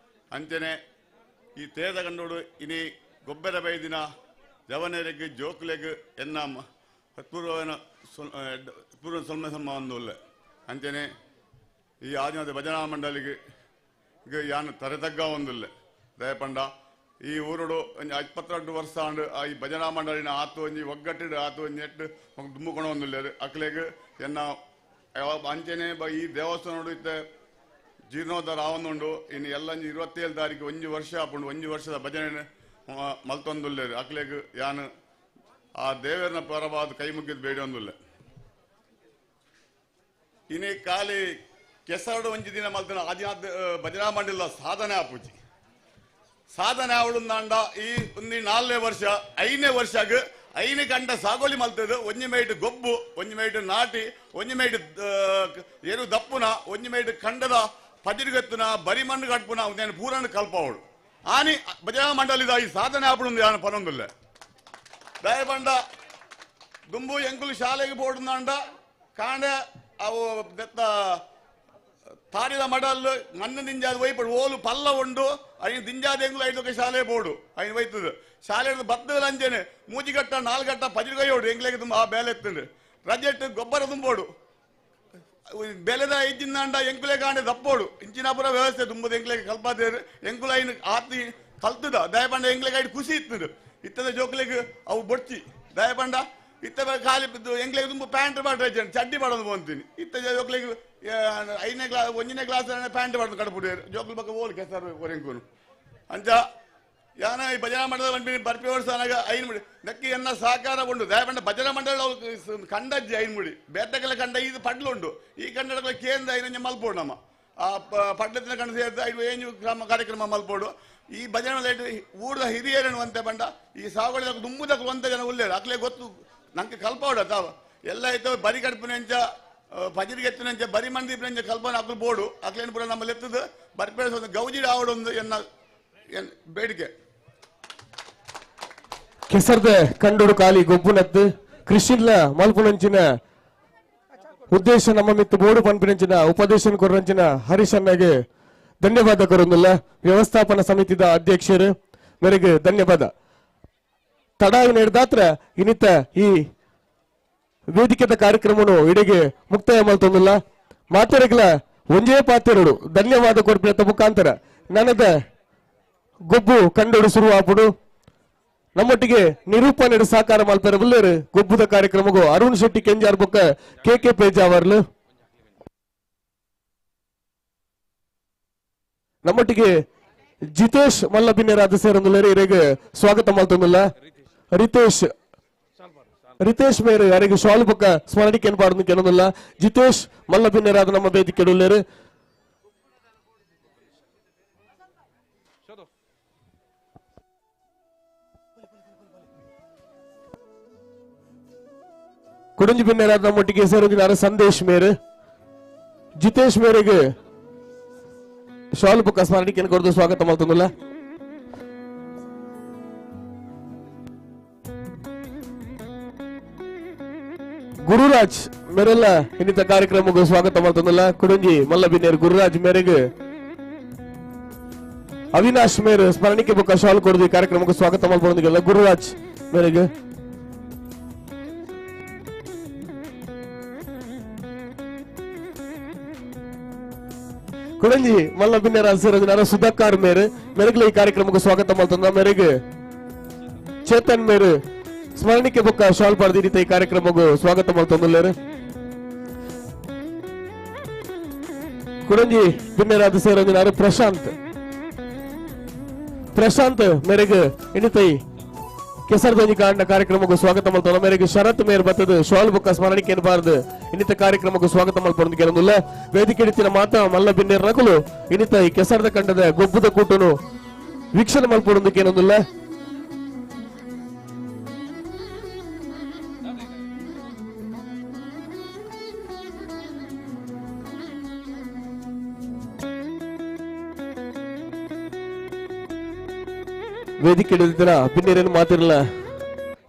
ಅಂಚೆನೆ ಈ ತೇರದ ಕಂಡೋಡು ಇನಿ ಗೊಬ್ಬರ ಬೈದಿನ ಜವನರಿಗೆ ಜೋಕ್ಲೆಗ್ ಎನ್ನ ಪೂರ್ವನ ಪೂರ್ವ ಸೊಲ್ಮೆ ಸನ್ಮ ಒಂದು ಅಂಚೆನೆ ಈ ಆದಿನಾಥ ಭಜನಾ ಮಂಡಳಿಗೆ ಯಾನು ತರೆ ತಗ್ಗ ಒಂದುಲ್ಲೆ ದಯಪಂಡ ಈ ಊರುಡು ಒಂಜಿ 22 ವರ್ಷ ಆಂಡ್ ಈ ಭಜನಾ ಮಂಡಳಿನ ಆತು ಒಂಜಿ ಒಗ್ಗಟ್ಟಿಡು ಆತು ಒಂಜಿ ಎಟ್ಟು ದುಂಬುಕೊಂಡು ಒಂದುಲ್ಲೇರು ಅಕ್ಲೆಗ್ ಎನ್ನ ಅಂಚೆನೆ ಈ ದೇವಸ್ಥಾನ ಇತ್ತೆ ಜೀರ್ಣೋದ್ಧಾರ ಆವೊಂದುಂಡು. ಇನ್ನು ಎಲ್ಲ 27 ತಾರೀಕು ಒಂಜಿ ವರ್ಷ ಆಪುಂಡು. ಒಂಜಿ ವರ್ಷದ ಭಜನೆ ಮಲ್ತೊಂದುಲ್ಲೇರು ಅಕ್ಲೆಗ್ ಯಾನು ಆ ದೇವರನ ಪರವಾದ ಕೈ ಮುಗಿದ್ ಬೇಡಿ ಒಂದುಲ್ಲೆ. ಇನಿ ಖಾಲಿ ಕೆಸರಡು ಒಂಜಿ ದಿನ ಮಲ್ತನ ಆದಿನಾಥ ಭಜನಾ ಮಂಡಳಿದ ಸಾಧನೆ ಆಪುಜಿ. ಸಾಧನೆ ಅವಳುಂದಾಂಡ ಈ ಒಂದು 4ನೇ ವರ್ಷ 5ನೇ ವರ್ಷಗ್ 5 ಗಂಟೆ ಸಾಗೋಲಿ ಮಲ್ತದು. ಒಂಜಿ ಮೈಟ್ ಗೊಬ್ಬು, ಒಂಜಿ ಮೈಟ್ ನಾಟಿ, ಒಂಜಿ ಮೈಟ್ ಎರು ದಪ್ಪುನ, ಒಂಜಿ ಮೈಟ್ ಖಂಡದ ಪದಿರುಗತ್ತುನ ಬರಿ ಮಣ್ಣು ಕಟ್ಪುನ ಉಂದೇನು ಪೂರಣ ಕಲ್ಪವಳು ಆನಿ ಭಜನಾ ಮಂಡಲಿದ ಈ ಸಾಧನೆ ಆಪುಂಡು ಯಾನು ಪನೊಂದುಲ್ಲೆ. ದಯಪಂಡ ದುಂಬು ಎಂಕುಲು ಶಾಲೆಗೆ ಬೋಡುಂದಾಂಡ ಕಾಂಡೆ ಅವು ದತ್ತ ತಾರಿದ ಮಡಲ್ ಮಣ್ಣು ದಿಂಜಾದ ಒಯ್ಪಡು ಓಲು ಪಲ್ಲ ಉಂಡು ಐನು ದಿಂಜಾದ ಎಂಗುಲು ಐದಕ್ಕೆ ಶಾಲೆ ಬೋಡು ಐನು ಒಯ್ತದೆ ಶಾಲೆ ಬತ್ತದ ಅಂಜನೆ ಮೂಜಿಗಟ್ಟ ನಾಲ್ಗಟ್ಟ ಪಜಿರ್ಗೈಯೋಡು ಎಂಗ್ಲೆಗೆ ತುಂಬ ಆ ಬೇಲೆ ಎತ್ತುಂಡು ರಜೆಟ್ಟು ಗೊಬ್ಬರ ತುಂಬೋಡು ಬೆಲೆದ ಐದಿಂದಾಂಡ ಎಂಕುಲೆ ಕಾಂಡೆ ದಪ್ಪೋಡು ಇಂಚಿನಾಪುರ ವ್ಯವಸ್ಥೆ ತುಂಬದ ಎಂಕ್ಲೆಗೆ ಕಲ್ಪಾತೇರು ಎಂಕುಲ ಐನು ಆತಿ ಕಲ್ತದ ದಯಪಂಡ ಎಂಗ್ಲೆಗೆ ಐದು ಖುಷಿ ಇತ್ತದು ಇತ್ತದ ಜೋಕ್ಲೆಗೆ ಅವು ಬೊಡ್ಚಿ ದಯಪಂಡ ಇತ್ತ ಖಾಲಿ ಬಿದ್ದು ಎಂಗ್ಲೆಗೆ ತುಂಬ ಪ್ಯಾಂಟ್ ಮಾಡ್ರೆ ಚಡ್ಡಿ ಮಾಡೋದು ಅಂತೀನಿ ಇತ್ತ ಜೋಕ್ಲೆಗೆ 5ನೇ ಕ್ಲಾಸ್ 1ನೇ ಕ್ಲಾಸ್ ಪ್ಯಾಂಟ್ ಮಾಡೋದು ಕಡಪುಡಿಯರು ಜೋಕ್ಲ ಪಕ್ಕ ಓಲ್ ಕೆಸರು ಕೊರೆಂಕೂನು ಅಂಚ ಯಾನ ಈ ಭಜನಾ ಮಂಡಲ ಬಂದ್ಬಿಡಿ ಬರ್ಪಿ ವರ್ಷ ಅನಾಗ ಐನು ಮುಡಿ ನಕ್ಕಿ ಎನ್ನ ಸಹಕಾರ ಉಂಡು ದಯಪಂಡ ಭಜನಾ ಮಂಡಲ ಕಂಡಜ್ಜಿ ಐನು ಮುಡಿ ಬೇತಕಲ ಕಂಡ ಇದು ಪಡ್ಲು ಉಂಡು ಈ ಕಂಡಗಳ ಕೇಂದ್ರ ಐನಂಜ ಮಲ್ಪೋಡು ನಮ್ಮ ಆ ಪಡ್ಲತ್ತಿನ ಕಂಡ ಸೇರಿದ ಐದು ಏನು ಕ್ರಮ ಕಾರ್ಯಕ್ರಮ ಮಲ್ಪೋಡು ಈ ಭಜನೆ ಮಂಡಲ ಊರದ ಹಿರಿಯರನ್ನು ಅಂತೆ ಬಂಡ ಈ ಸಾಗುವಳಿ ದುಂಬುದಕ್ಕೆ ಒಂತ ಜನ ಉಲ್ಲೇರು ಅಕ್ಲೆ ಗೊತ್ತು ನಂಗೆ ಕಲ್ಪೋಡ ತಾವ ಎಲ್ಲ ಆಯ್ತು ಬರಿ ಕಡ್ಪಿನಂಚ ಪಜಿರಿಗೆತ್ತಿನಂಚ ಬರಿ ಮಂದಿಪಿನಂಚ ಕಲ್ಪನೆ ಅಕ್ಲು ಬೋಡು ಅಕ್ಲೇನು ಪೂರ ನಮ್ಮಲ್ಲಿ ಎತ್ತದು ಬರ್ಪೇಸ ಒಂದು ಗೌಜಿಡ ಆವಡೊಂದು ಎನ್ನ ಬೇಡಿಕೆ. ಕೆಸರ್ದ ಕಂಡೋಡು ಖಾಲಿ ಗೊಬ್ಬುನದ್ದು ಕೃಷಿಲ್ಲ ಮಲ್ಪುನಂಚಿನ ಉದ್ದೇಶ ನಮ್ಮ ಮಿತ್ತು ಬೋಡು ಪನ್ಪಿನಂಚಿನ ಉಪದೇಶನ ಕೊರಂಚಿನ ಹರೀಶಣ್ಣಗೆ ಧನ್ಯವಾದ ಕೊರೊಂದುಲ್ಲ. ವ್ಯವಸ್ಥಾಪನಾ ಸಮಿತಿದ ಅಧ್ಯಕ್ಷರು ಮೇರೆಗೆ ಧನ್ಯವಾದ. ತಡಾಯಿ ನಡೆದಾತ್ರ ಇನ್ನಿತ ಈ ವೇದಿಕೆದ ಕಾರ್ಯಕ್ರಮನು ಇಡೆಗೆ ಮುಕ್ತಾಯ ಮಲ್ತೊಂದುಲ್ಲ. ಮಾತೆರೆಗ್ಲ ಒಂಜೇ ಪಾತೆರಡು ಧನ್ಯವಾದ ಕೊರ್ಪಿನ ಮುಖಾಂತರ ನನದ ಗೊಬ್ಬು ಕಂಡೋಡು ಶುರು ನಮ್ಮೊಟ್ಟಿಗೆ ನಿರೂಪಣೆ ಸಹಕಾರ ಮಲ್ಪೆರ ಬುಲ್ಲೇರು ಗೊಬ್ಬುದ ಕಾರ್ಯಕ್ರಮಗೂ ಅರುಣ್ ಶೆಟ್ಟಿ ಕೆಂಜಾರ್ ಬೊಕ್ಕ ಕೆ ಕೆ ಪೇಜಾವರ್ಲು. ನಮ್ಮೊಟ್ಟಿಗೆ ಜಿತೇಶ್ ಮಲ್ಲಬಿನ್ಯರಾದ ಸೇರೊಂದುಲ್ಲೇರು ಇರೆಗ್ ಸ್ವಾಗತ ಮಲ್ತೊಂದುಲ್ಲ. ರಿತೇಶ್ ರಿತೇಶ್ ಮೇರು ಯಾರಿಗೆ ಶಾಲು ಬೊಕ್ಕ ಸ್ಮರಣಿಕೆ ಪಾಡುದು ಕೆಲವೊಂದುಲ್ಲ. ಜಿತೇಶ್ ಮಲ್ಲಬಿನ್ಯರಾದ ನಮ್ಮ ವೇದಿಕೆ ಉಲ್ಲೇರು. ಕುಡಂಜಿ ಬಿನ್ಯರಾದ ನಮ್ಮೊಟ್ಟಿಗೆ ಸೇರೊಂದಿದ್ದಾರೆ ಸಂದೇಶ್ ಮೇರು. ಜಿತೇಶ್ ಮೇರೆಗೆ ಶಾಲು ಬೊಕ್ಕ ಸ್ಮರಣಿಕೆ ಕೊರದು ಸ್ವಾಗತ ಮಲ್ತೊಂದುಲ್ಲ. ಗುರುರಾಜ್ ಮೇರೆಲ್ಲ ಇನ್ನಿತ ಕಾರ್ಯಕ್ರಮಕ್ಕೆ ಸ್ವಾಗತ ಮಾಡ್ತಂದಲ್ಲ. ಕುಡಂಜಿ ಮಲ್ಲಬಿನ್ಯರು ಗುರುರಾಜ್ ಮೇರೆಗೆ ಅವಿನಾಶ್ ಮೇರ್ ಸ್ಮರಣಿಕೆ ಬೊಕ್ಕ ಶಾಲು ಕೊಡದು ಈ ಕಾರ್ಯಕ್ರಮಕ್ಕೆ ಸ್ವಾಗತ ಮಾಡ್ಕೊಂಡಿಲ್ಲ ಗುರುರಾಜ್ ಮೇರೆಗೆ. ಕುಡಂಜಿ ಮಲ್ಲಬಿನ್ಯರ ಸೇರೋದಿನಾರ ಸುಧಾಕರ್ ಮೇರ್ ಮೆರೆಗ್ಲ ಈ ಕಾರ್ಯಕ್ರಮಕ್ಕೆ ಸ್ವಾಗತ ಮಾಡ್ತಂದ. ಮೇರೆಗೆ ಚೇತನ್ ಮೇರ್ ಸ್ಮರಣಿಕೆ ಬೊಕ್ಕ ಶಾಲ್ ಪಾಡ್ದು ಈ ಕಾರ್ಯಕ್ರಮಗೂ ಸ್ವಾಗತ ಮಲ್ತೊಂದುಲ್ಲೇರು. ಕುಡಂಜಿ ಬಿನ್ನೆರಾದ ಸೇರೊಂದಿನಾರು ಪ್ರಶಾಂತ್ ಪ್ರಶಾಂತ್ ಮೇರೆಗೆ ಇಣಿತೈ ಕೆಸರದೊಂಜಿ ಕಾಂಡ ಕಾರ್ಯಕ್ರಮಕ್ಕೂ ಸ್ವಾಗತ ಮಲ್ತೊಂದು ಮೇರೆಗೆ ಶರತ್ ಮೇರ್ ಬತ್ತದ ಶಾಲ್ ಬೊಕ್ಕ ಸ್ಮರಣಿಕೆ ಬಾರದು ಇನ್ನಿತ ಕಾರ್ಯಕ್ರಮಕ್ಕೂ ಸ್ವಾಗತ ಮಲ್ಪೊಂದು ಕೆಲವೊಂದುಲ್ಲ. ವೇದಿಕೆ ಇಡಿತಿನ ಮಾತಾ ಮಲ್ಲ ಬಿನ್ನೇರ್ ನಕಲು ಇನ್ನಿತ ಈ ಕೆಸರದ ಕಂಡದ ಗೊಬ್ಬದ ಕೂಟನು ವೀಕ್ಷಣೆ ಮಲ್ಪೊಂದಕ್ಕೆ ಏನೊಂದುಲ್ಲ. ವೇದಿಕೆ ಹಿಡಿದಿರ ಬಿನ್ನೇರೇನು ಮಾತಿರಲ್ಲ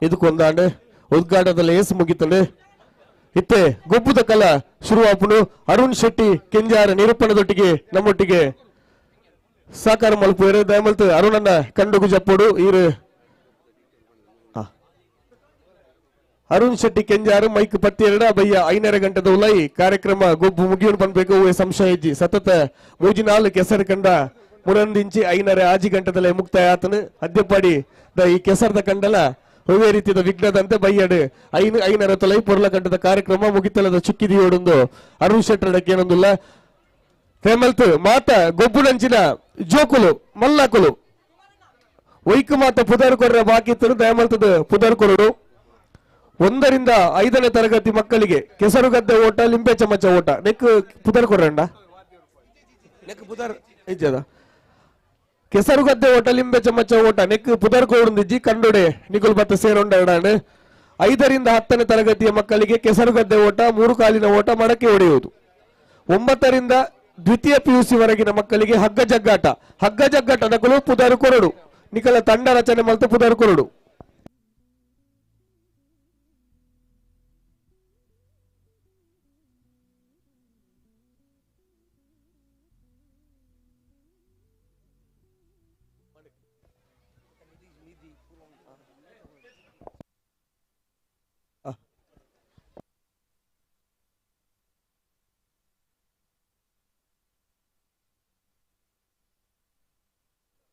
ಇದಕ್ಕೊಂದಾಂಡು ಉದ್ಘಾಟನದಲ್ಲಿ ಏಸು ಮುಗಿತಂಡು. ಇತ್ತೆ ಗೊಬ್ಬುದ ಕಲ ಶುರುವಾಪುನು ಅರುಣ್ ಶೆಟ್ಟಿ ಕೆಂಜಾರ ನಿರೂಪಣದೊಟ್ಟಿಗೆ ನಮ್ಮೊಟ್ಟಿಗೆ ಸಾಕಾರ ಮಲ್ಪುವರು. ದಯಮಲ್ತು ಅರುಣನ್ನ ಕಂಡುಗು ಜಪ್ಪೋಡು ಈರು ಅರುಣ್ ಶೆಟ್ಟಿ ಕೆಂಜಾರು ಮೈಕ್ ಪತ್ತಿ ಎರಡ ಬಯ್ಯ 5:30 ಗಂಟೆದ ಉಲೈ ಕಾರ್ಯಕ್ರಮ ಗೊಬ್ಬು ಮುಗಿಯೋಣ ಪನ್ಬೇಕು ಸಂಶಯ ಇಜ್ಜಿ. ಸತತ ಮೂಜಿನಾಲು ಕೆಸರು ಕಂಡ ಮುರಂದಿಂಚಿ 5:30 ಆಜಿ ಗಂಟೆದಲ್ಲೇ ಮುಕ್ತಾಯ ಆತನು. ಅದ್ಯಪಾಡಿ the ಈ ಕೆಸರದ ಕಂಡಲ ಒಳ್ಳೆ ರೀತಿಯ ವಿಘ್ನದಂತೆ ಬಯ್ಯಡು 5:30 ತೊಲೈ ಪೊರ್ಲ ಗಂಟದ ಕಾರ್ಯಕ್ರಮ ಮುಗಿತಲದ ಚುಕ್ಕಿದಿಯೋಡೊಂದು ಅರುಣ್ ಶೆಟ್ಟರಡಕ್ಕೆ ಏನೊಂದುಲ್ಲ. ಫೇಮಲ್ತ್ ಮಾತ ಗೊಬ್ಬುನಂಚಿನ ಜೋಕುಲು ಮಲ್ಲಕುಲು ಒಯ್ಕು ಮಾತ ಪುದರ್ ಕೊರ್ರ ಬಾಕಿ ಇತ್ತು ದಯಮಲ್ತದ ಪುದರ್ ಕೊರಡು. 1 ರಿಂದ 5ನೇ ತರಗತಿ ಮಕ್ಕಳಿಗೆ ಕೆಸರುಗದ್ದೆ ಓಟ ಲಿಂಬೆ ಚಮಚ ಓಟ ನೆಕ್ ಪುದರ್ ಕೊರ್ರಂಡ ನೆಕ್ ಪುದರ್ ಇಜ್ಜದ ಕೆಸರುಗದ್ದೆ ಓಟ ಲಿಂಬೆ ಚಮಚ ಓಟ ನೆಕ್ ಪುದರ್ ಕೋಡುಂದಿಜ್ಜಿ ಕಂಡೊಡೆ ನಿಗುಲ್ ಬತ್ತ ಸೇರೊಂಡ 5 ರಿಂದ 10ನೇ ತರಗತಿಯ ಮಕ್ಕಳಿಗೆ ಕೆಸರುಗದ್ದೆ ಓಟ 3 ಕಾಲಿನ ಓಟ ಮಡಕೆ ಹೊಡೆಯುವುದು. 9 ರಿಂದ ದ್ವಿತೀಯ ಪಿಯುಸಿ ವರೆಗಿನ ಮಕ್ಕಳಿಗೆ ಹಗ್ಗ ಜಗ್ಗಾಟ ಹಗ್ಗ ಜಗ್ಗಾಟ ನಕಲು ಪುದರ್ ಕೊರಡು ನಿಕಲ ತಂಡ ರಚನೆ ಮಲ್ತು ಪುದರ್ ಕೊರಡು.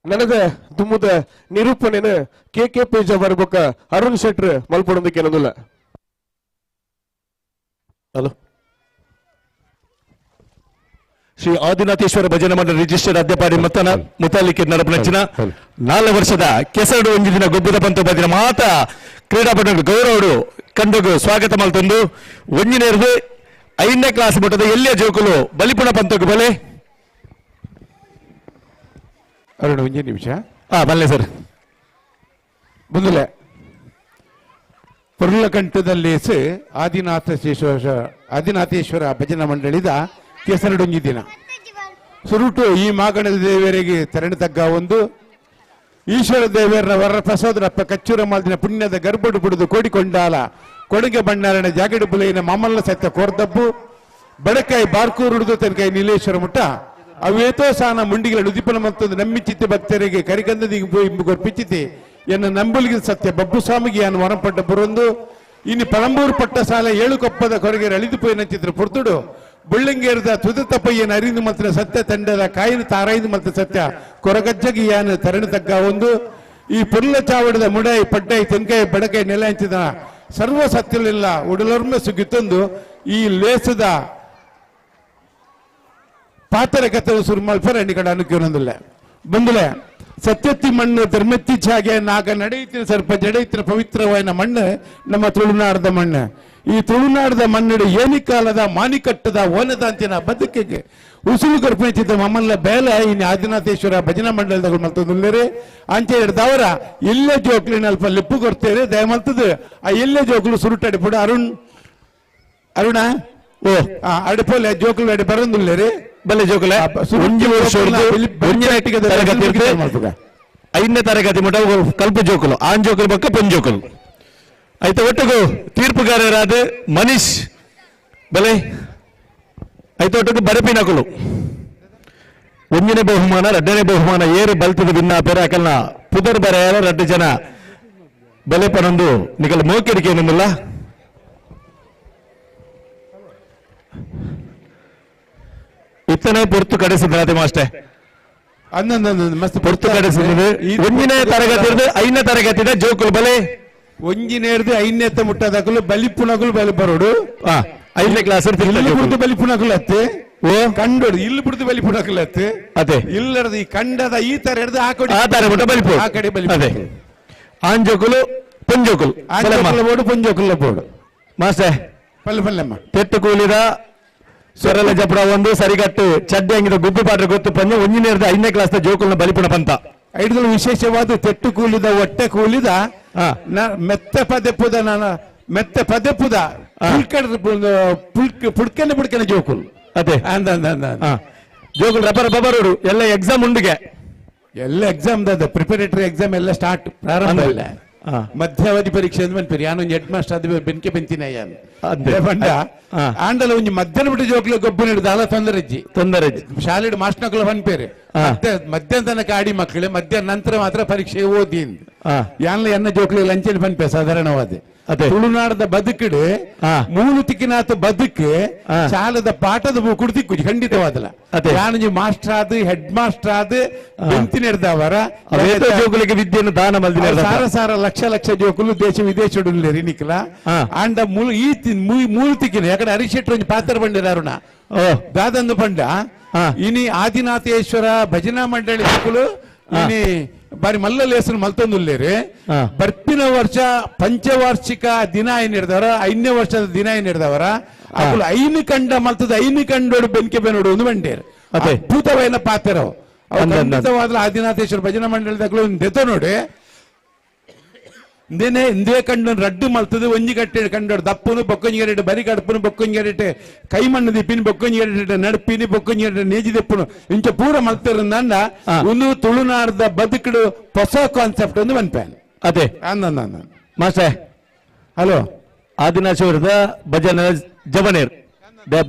ನನದ ದುಮ್ಮುದ ನಿರೂಪಣೆನ ಕೆ ಕೆ ಪೇಜ ಬರ್ಬೊಕ್ಕ ಅರುಣ್ ಶೆಟ್ರ್ ಮಲ್ಪೊಡೊಂದಕ್ಕೆ ಏನೊಂದುಲ್ಲ. ಹಲೋ ಶ್ರೀ ಆದಿನಾಥೇಶ್ವರ ಭಜನೆ ಮಂಡಳಿ ರಿಜಿಸ್ಟರ್ಡ್ ಅದ್ಯಪಾಡಿ ಮತ್ತನ ಮುತಾಲಿಕೆ ನಡಪನಚ್ಚಿನ 4 ವರ್ಷದ ಕೆಸರಡು ಒಂಜಿ ದಿನ ಗೊಬ್ಬದ ಪಂತ ಬದಿನ ಮಾತ ಕ್ರೀಡಾಪಟು ಗೌರವರು ಕಂಡಗು ಸ್ವಾಗತ ಮಲ್ತೊಂದು ಒಂಜಿನೇರ್ದು 5ನೇ ಕ್ಲಾಸ್ ಮಟ್ಟದ ಎಲ್ಲಿಯ ಜೋಕುಲು ಬಲಿಪುಣ ಪಂತಗು ಬಲೆ. ಅರುಣ್ ಒಂಜಿ ನಿಮಿಷ. ಬಲ್ಲೆ ಸರ್. ಬಂದಲೆ ಪೊರ್ಲಕಂಠದಲ್ಲಿ ಆದಿನಾಥೇಶ್ವರ ಭಜನಾ ಮಂಡಳಿದ ಕೆಸರಡೊಂಜಿ ದಿನ ಸುರುಟು ಈ ಮಾಗಣದ ದೇವರಿಗೆ ತರಣಿ ತಗ್ಗ ಒಂದು ಈಶ್ವರ ದೇವರ ವರ ಪ್ರಸಾದರಪ್ಪ ಕಚ್ಚೂರ ಮಾಲ್ದಿನ ಪುಣ್ಯದ ಗರ್ಭಡು ಬಿಡುದು ಕೋಡಿಕೊಂಡಾಲ ಕೊಡುಗೆ ಬಣ್ಣಾರಣ ಜಾಗಡಿ ಬುಲೈನ ಮಾಮಲ್ಲ ಸತ್ಯ ಕೋರ್ದಬ್ಬು ಬಡಕಾಯಿ ಬಾರ್ಕೂರುಡುದು ತನಕಾಯಿ ನೀಲೇಶ್ವರ ಮುಟ್ಟ ಅವೇತೋ ಸಾನ ಮುಂಡಿಗಳ ಉದಿಪನ ಮತ್ತೊಂದು ನಂಬಿಚಿತ್ತೆ ಭಕ್ತರಿಗೆ ಕರಿಗಂಧದಿಗೆ ಗೊರ್ಪಿಚಿತಿ ಎನ್ನ ನಂಬುಲಿಗೆ ಸತ್ಯ ಬಬ್ಬು ಸ್ವಾಮಿಗೆ ಅನ್ನು ವರಪಟ್ಟ ಬರೊಂದು ಇನ್ನು ಪಳಂಬೂರು ಪಟ್ಟ ಸಾಲ ಏಳು ಕೊಪ್ಪದ ಕೊರಗೆ ಅಳಿದು ಪೋಯಿನ ಚಿತ್ರ ಪೊರ್ತುಡು ಬುಳ್ಳಂಗೇರದ ತುದ ತಪ್ಪಯ್ಯನ ಅರಿದು ಮಲ್ತಿನ ಸತ್ಯ ತಂಡದ ಕಾಯಿನ ತಾರಾಯ್ದು ಮಲ್ತ ಸತ್ಯ ಕೊರಗಜ್ಜಗಿಯಾನ ತರಣಿ ತಗ್ಗ ಒಂದು ಈ ಪುರ್ಲ ಚಾವಡದ ಮುಡೈ ಪಡ್ಡೈ ತೆನ್ಕೈ ಬಡಕೈ ನೆಲ ಹಂಚಿದ ಸರ್ವ ಸತ್ಯಲಿಲ್ಲ ಉಡಲೊರ್ಮೆ ಸುಗಿತ್ತೊಂದು ಈ ಲೇಸದ ಪಾತರ ಕಥೆ ಸುರು ಮಲ್ಪರ ಕಡೆ ಅನುಕೂಲದಿಲ್ಲ ಬಂದಲೆ ಸತ್ಯತ್ತಿ ಮಣ್ಣು ಧರ್ಮತ್ತಿ ಛಾಗೆ ನಾಗ ನಡೆಯುತ್ತಿನ ಸರ್ಪ ಜಡೆಯುತ್ತಿನ ಪವಿತ್ರವಾದ ಮಣ್ಣು ನಮ್ಮ ತುಳುನಾಡದ ಮಣ್ಣು. ಈ ತುಳುನಾಡದ ಮಣ್ಣು ಏನಿಕಾಲದ ಮಾನಿಕಟ್ಟದ ಓನದಾಂತಿನ ಬದುಕಿಗೆ ಉಸುಲು ಕರ್ಪಿಣಿಸಿದ್ದ ಮಮ್ಮಲ್ಲ ಬೇಲೆ ಇನ್ನು ಆದಿನಾಥೇಶ್ವರ ಭಜನಾ ಮಂಡಲದ ಮಲ್ತೊಂದುಲ್ಲೇರಿ ಅಂಚೆ ಹಿಡ್ದವರ ಎಲ್ಲೇ ಜೋಕ್ಲಿನ ಅಲ್ಪ ಲಿಪ್ಪು ಕೊಡ್ತೇವೆ ದಯಮಲ್ತದ ಆ ಎಲ್ಲೇ ಜೋಕ್ಲು ಸುರುಟಡಿಪುಡು ಅರುಣ್ ಅರುಣ ಓ ಅಡಿಪೋಲೆ ಜೋಕ್ಲು ಅಡಿ ಬರಂದುಲ್ಲೇರಿ ಬಲ್ಲೆ ಜೋಕುಲೆ ಒಂಜಿ ವರ್ಷ ತರಗತಿ 5ನೇ ತರಗತಿ ಮಟ್ಟ ಕಲ್ಪ ಜೋಕುಲು ಆನ್ ಜೋಕುಲು ಬಕ್ಕ ಪೊನ್ ಜೋಕುಲು ಆಯ್ತ ಒಟ್ಟಿಗೂ ತೀರ್ಪುಗಾರರಾದ ಮನೀಶ್ ಬಲೆ ಆಯ್ತ ಒಟ್ಟಿಗೂ ಬರಪಿನಕುಲು ಒಂದನೇ ಬಹುಮಾನ ಎರಡನೇ ಬಹುಮಾನ ಏರು ಬಲ್ತದ ಭಿನ್ನ ಪೆರಾಕಲ್ನ ಪುದರ್ ಬರೆಯಾರ 2 ಜನ ಬಲೆ ಪನೊಂದು ನಿಕಲ್ ಮೋಕೆಡಿಕೆ ಏನಿಲ್ಲ. ಇತ್ತನೇ ಪೊರ್ತು ಕಡೆಸಿದ್ರಾತೆ ಮಾಸ್ಟೆ ಮಸ್ತ್ ಪೊರ್ತು ಕಡೆಸಿದ್ರೆ 1ನೇ ತರಗತಿ 5ನೇ ತರಗತಿ ಜೋಕುಲು ಬಲೆ. ಒಂಜಿನೇರ್ದು ಐನೇತ್ತ ಮುಟ್ಟದಕಲು ಬಲಿಪುನಕುಲು ಬಲಿ ಬರೋಡು. ಐದನೇ ಕ್ಲಾಸ್ ಇಲ್ಲಿ ಬಿಡ್ದು ಬಲಿಪುನಕುಲು ಅತ್ತೆ ಓ ಕಂಡೋಡು ಇಲ್ಲಿ ಬಿಡ್ದು ಬಲಿಪುನಕುಲು ಅತ್ತೆ ಅದೇ ಇಲ್ಲರದ ಈ ಕಂಡದ ಈ ತರ ಹಿಡ್ದು ಆ ಕಡೆ ಆ ತರ ಮುಟ್ಟ ಬಲಿಪು ಆ ಕಡೆ ಬಲಿಪು. ಅದೇ ಆಂಜೋಕುಲು ಪೊಂಜೋಕುಲು ಆಂಜೋಕುಲ ಬೋಡು ಪೊಂಜೋಕುಲ ಬೋಡು ಮಾಸ್ಟರ್ ಪಲ್ಲೆ ಪಲ್ಲೆಮ್ಮ ತೆಟ್ಟು ಕೂಲಿದ ಸೊರಲ ಜಪಡ ಒಂದು ಸರಿಗಟ್ಟು ಚಡ್ಡಿ ಅಂಗಿದ ಗುದ್ದು ಪಾಟ್ರೆ ಗೊತ್ತು ಪಂಜ ಒಂಜಿನೇರ್ದ ಐದನೇ ಕ್ಲಾಸ್ ಜೋಕುಲ್ನ ಬಲಿಪುಣ ಪಂತ. ಐಡ್ದಲ್ ವಿಶೇಷವಾದ ತೆಟ್ಟು ಕೂಲಿದ ಹೊಟ್ಟೆ ಕೂಲಿದ ಮೆತ್ತ ಪದೆಪ್ಪುದ ನಾನ ಮೆತ್ತ ಪದೆಪ್ಪುದ ಪುಡ್ಕನೆ ಪುಡ್ಕನೆ ಜೋಕುಲ್. ಅದೇ ಅಂದ ಅಂದ ಅಂದ ಜೋಕುಲ್ ರಬ್ಬರ್ ಬಬರೋಡು ಎಲ್ಲ ಎಕ್ಸಾಮ್ ಉಂಡಿಗೆ ಎಲ್ಲ ಎಕ್ಸಾಮ್ ದಾದ ಪ್ರಿಪರೇಟರಿ ಎಕ್ಸಾಮ್ ಎಲ್ಲ ಸ್ಟಾರ್ಟ್ ಪ್ರಾರಂಭ ಇಲ್ಲ. ಮಧ್ಯಾವಧಿ ಪರೀಕ್ಷೆ ಅಂದ್ ಮನ್ಪೇರಿ ಯಾನೊಂದು ಹೆಡ್ ಮಾಸ್ಟರ್ ಅದು ಬೆನ್ಕೆ ಬೆಂತಿನ ಬಂಡ ಆಂಡಲ ಒಂಜಿ ಮಧ್ಯಾಹ್ನ ಬಿಟ್ಟು ಜೋಕ್ಲೆ ಗೊಬ್ಬು ನೀಡುದು ಅಲ್ಲ ತೊಂದರೆ ಇಜ್ಜಿ ತೊಂದರೆ ಶಾಲೆಡ್ ಮಾಸ್ಟರ್ನಕುಲ ಪನ್ಪೇರು ಮಧ್ಯಾಹ್ನ ತನಕ ಆಡಿ ಮಕ್ಕಳು ಮಧ್ಯಾಹ್ನ ನಂತರ ಮಾತ್ರ ಪರೀಕ್ಷೆ ಓದಿ ಯಾನ್ಲ ಎನ್ನ ಜೋಕ್ಲೆ ಲಂಚನ್ ಪನ್ಪೆ ಸಾಧಾರಣವಾದ. ತುಳುನಾಡದ ಬದುಕುಡು ಮೂಲು ತಿಕ್ಕಿನಾತ ಬದುಕು ಶಾಲದ ಪಾಠದ ಬುಕ್ಕುಡು ತಿಕ್ಕು ಖಂಡಿತವಾದಲ್ಲ. ಯಾನೊಂಜಿ ಮಾಸ್ಟರ್ ಆದ್ ಹೆಡ್ ಮಾಸ್ಟರ್ ಆದ್ ಬೆಂತಿನ ಹಿಡ್ದವರ ಜೋಕುಲಿಗೆ ವಿದ್ಯೆಯನ್ನು ದಾನ ಮಲ್ದಿನ ಸಾರ ಸಾರ ಲಕ್ಷ ಲಕ್ಷ ಜೋಕುಲು ದೇಶ ವಿದೇಶ ನಿಕ್ಲ ಆಂಡ ಮೂಲು ಈ ಮೂಲು ತಿಕ್ಕಿನ ಯಾಕಂದ್ರೆ ಹರೀಶ್ ಶೆಟ್ಟರ್ ಒಂಜಿ ಪಾತ್ರ ಬಂಡಿರ ಅರುಣ ದಾದಂದು ಪಂಡ ಇನಿ ಆದಿನಾಥೇಶ್ವರ ಭಜನಾ ಮಂಡಳಿ ಜೋಕುಲು ಇನಿ ಬಾರಿ ಮಲ್ಲಲ್ಲಿ ಹೆಸರು ಮಲ್ತೊಂದುಲ್ಲೇರಿ. ಬರ್ಪಿನ ವರ್ಷ ಪಂಚವಾರ್ಷಿಕ ದಿನ ಏನ್ ಹಿಡ್ದವರ ಐದನೇ ವರ್ಷದ ದಿನ ಏನ್ ಹಿಡ್ದವರ ಅಕುಲು ಐನು ಕಂಡ ಮಲ್ತದ ಐನು ಕಂಡೋಡು ಬೆನ್ಕೆ ಬೆನೋಡು ಒಂದು ಬಂಡೇರು ಅದ್ಭುತವೈನ ಪಾತ್ರವು ಖಂಡಿತವಾದ ಆದಿನಾಥೇಶ್ವರ ಭಜನಾ ಮಂಡಳಿದಾಗಲು ದೆತ ನೋಡಿ ಇಂದೇನೆ ಇಂದೇ ಕಂಡು ರಡ್ಡು ಮಲ್ತದ ಒಂಜಿ ಗಟ್ಟೆ ಕಂಡೋಡು ದಪ್ಪನು ಬೊಕ್ಕೊಂಜಿ ಗರೆಟೆ ಬರಿ ಕಡಪನು ಬೊಕ್ಕೊಂಜಿ ಗರೆಟೆ ಕೈ ಮಣ್ಣು ದಿಪ್ಪಿನ ಬೊಕ್ಕೊಂಜಿ ಗರೆಟೆ ನಡಪಿನಿ ಬೊಕ್ಕೊಂಜಿ ಗರೆಟೆ ನೇಜಿ ದೆಪ್ಪನು ಇಂಚ ಪೂರ ಮಲ್ತಿರಂದ ಒಂದು ತುಳುನಾಡದ ಬದುಕುಡು ಹೊಸ ಕಾನ್ಸೆಪ್ಟ್ ಒಂದು ಮನ್ಪೇನ್. ಅದೇ ಅಂದ ಮಾಸ್ಟರ್ ಹಲೋ ಆದಿನಾಥೇಶ್ವರದ ಭಜನೆ ಜಬನೇರ್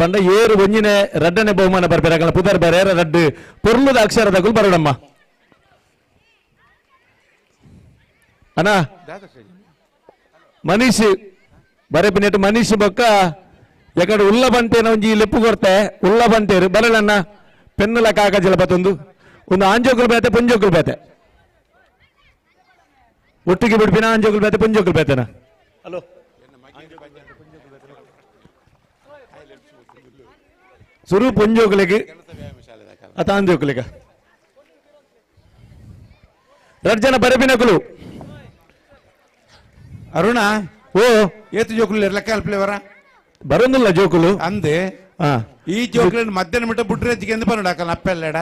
ಪಂಡ ಏರು ಒಂಜಿನೆ ರಡ್ಡನೆ ಬಹುಮಾನ ಬರ್ಬೇರ ಪುದರ್ ಬೇರೆ ರಡ್ಡು ಪೊರ್ಲುದ ಅಕ್ಷರದಗುಲ್ ಬರೋಡಮ್ಮ ಅಣ್ಣ ಮನೀಶ್ ಬರೆಪಿನೆಟ್ ಮನೀಶ್ ಬೊಕ್ಕ ಎಕಡೆ ಉಲ್ಲ ಬಂಟೇನ ಒಂಜಿ ಲೆಪ್ಪು ಕೊರ್ತೆ ಉಲ್ಲ ಬಂಟೇರು ಬರಲಣ್ಣ ಪೆನ್ನುಲ ಕಾಕಜಲ ಬತ್ತೊಂದು ಒಂದು ಆಂಜೋಕುಲ್ ಬೇತೆ ಪೊಂಜೋಕುಲ್ ಬೇತೆ ಒಟ್ಟಿಗೆ ಬಿಡ್ಪಿನ ಆಂಜೋಕುಲ್ ಬೇತೆ ಪೊಂಜೋಕುಲ್ ಬೇತೆನ ಹಲೋ ಸುರು ಪೊಂಜೋಕುಲಿಗೆ ಅತ ಆಂಜೋಕುಲಿಗ ರಡ್ ಜನ ಬರೆಪಿನಕುಲು ಅರುಣ ಓ ಏತು ಜೋಕುಲು ಲೆಕ್ಕ ಅಲ್ಪ್ಲೇವರ ಬರೋದಿಲ್ಲ ಜೋಕುಲು ಅಂದೆ ಈ ಜೋಕುలను ಮಧ್ಯಾಹ್ನ ಬಿಟ್ಟ ಬುಡ್ರೆಜ್ಜಿಗೆ ಎಂದು ಬರೋಣ ಅಕ್ಕನ ಅಪ್ಪೆಲ್ಲೆಡ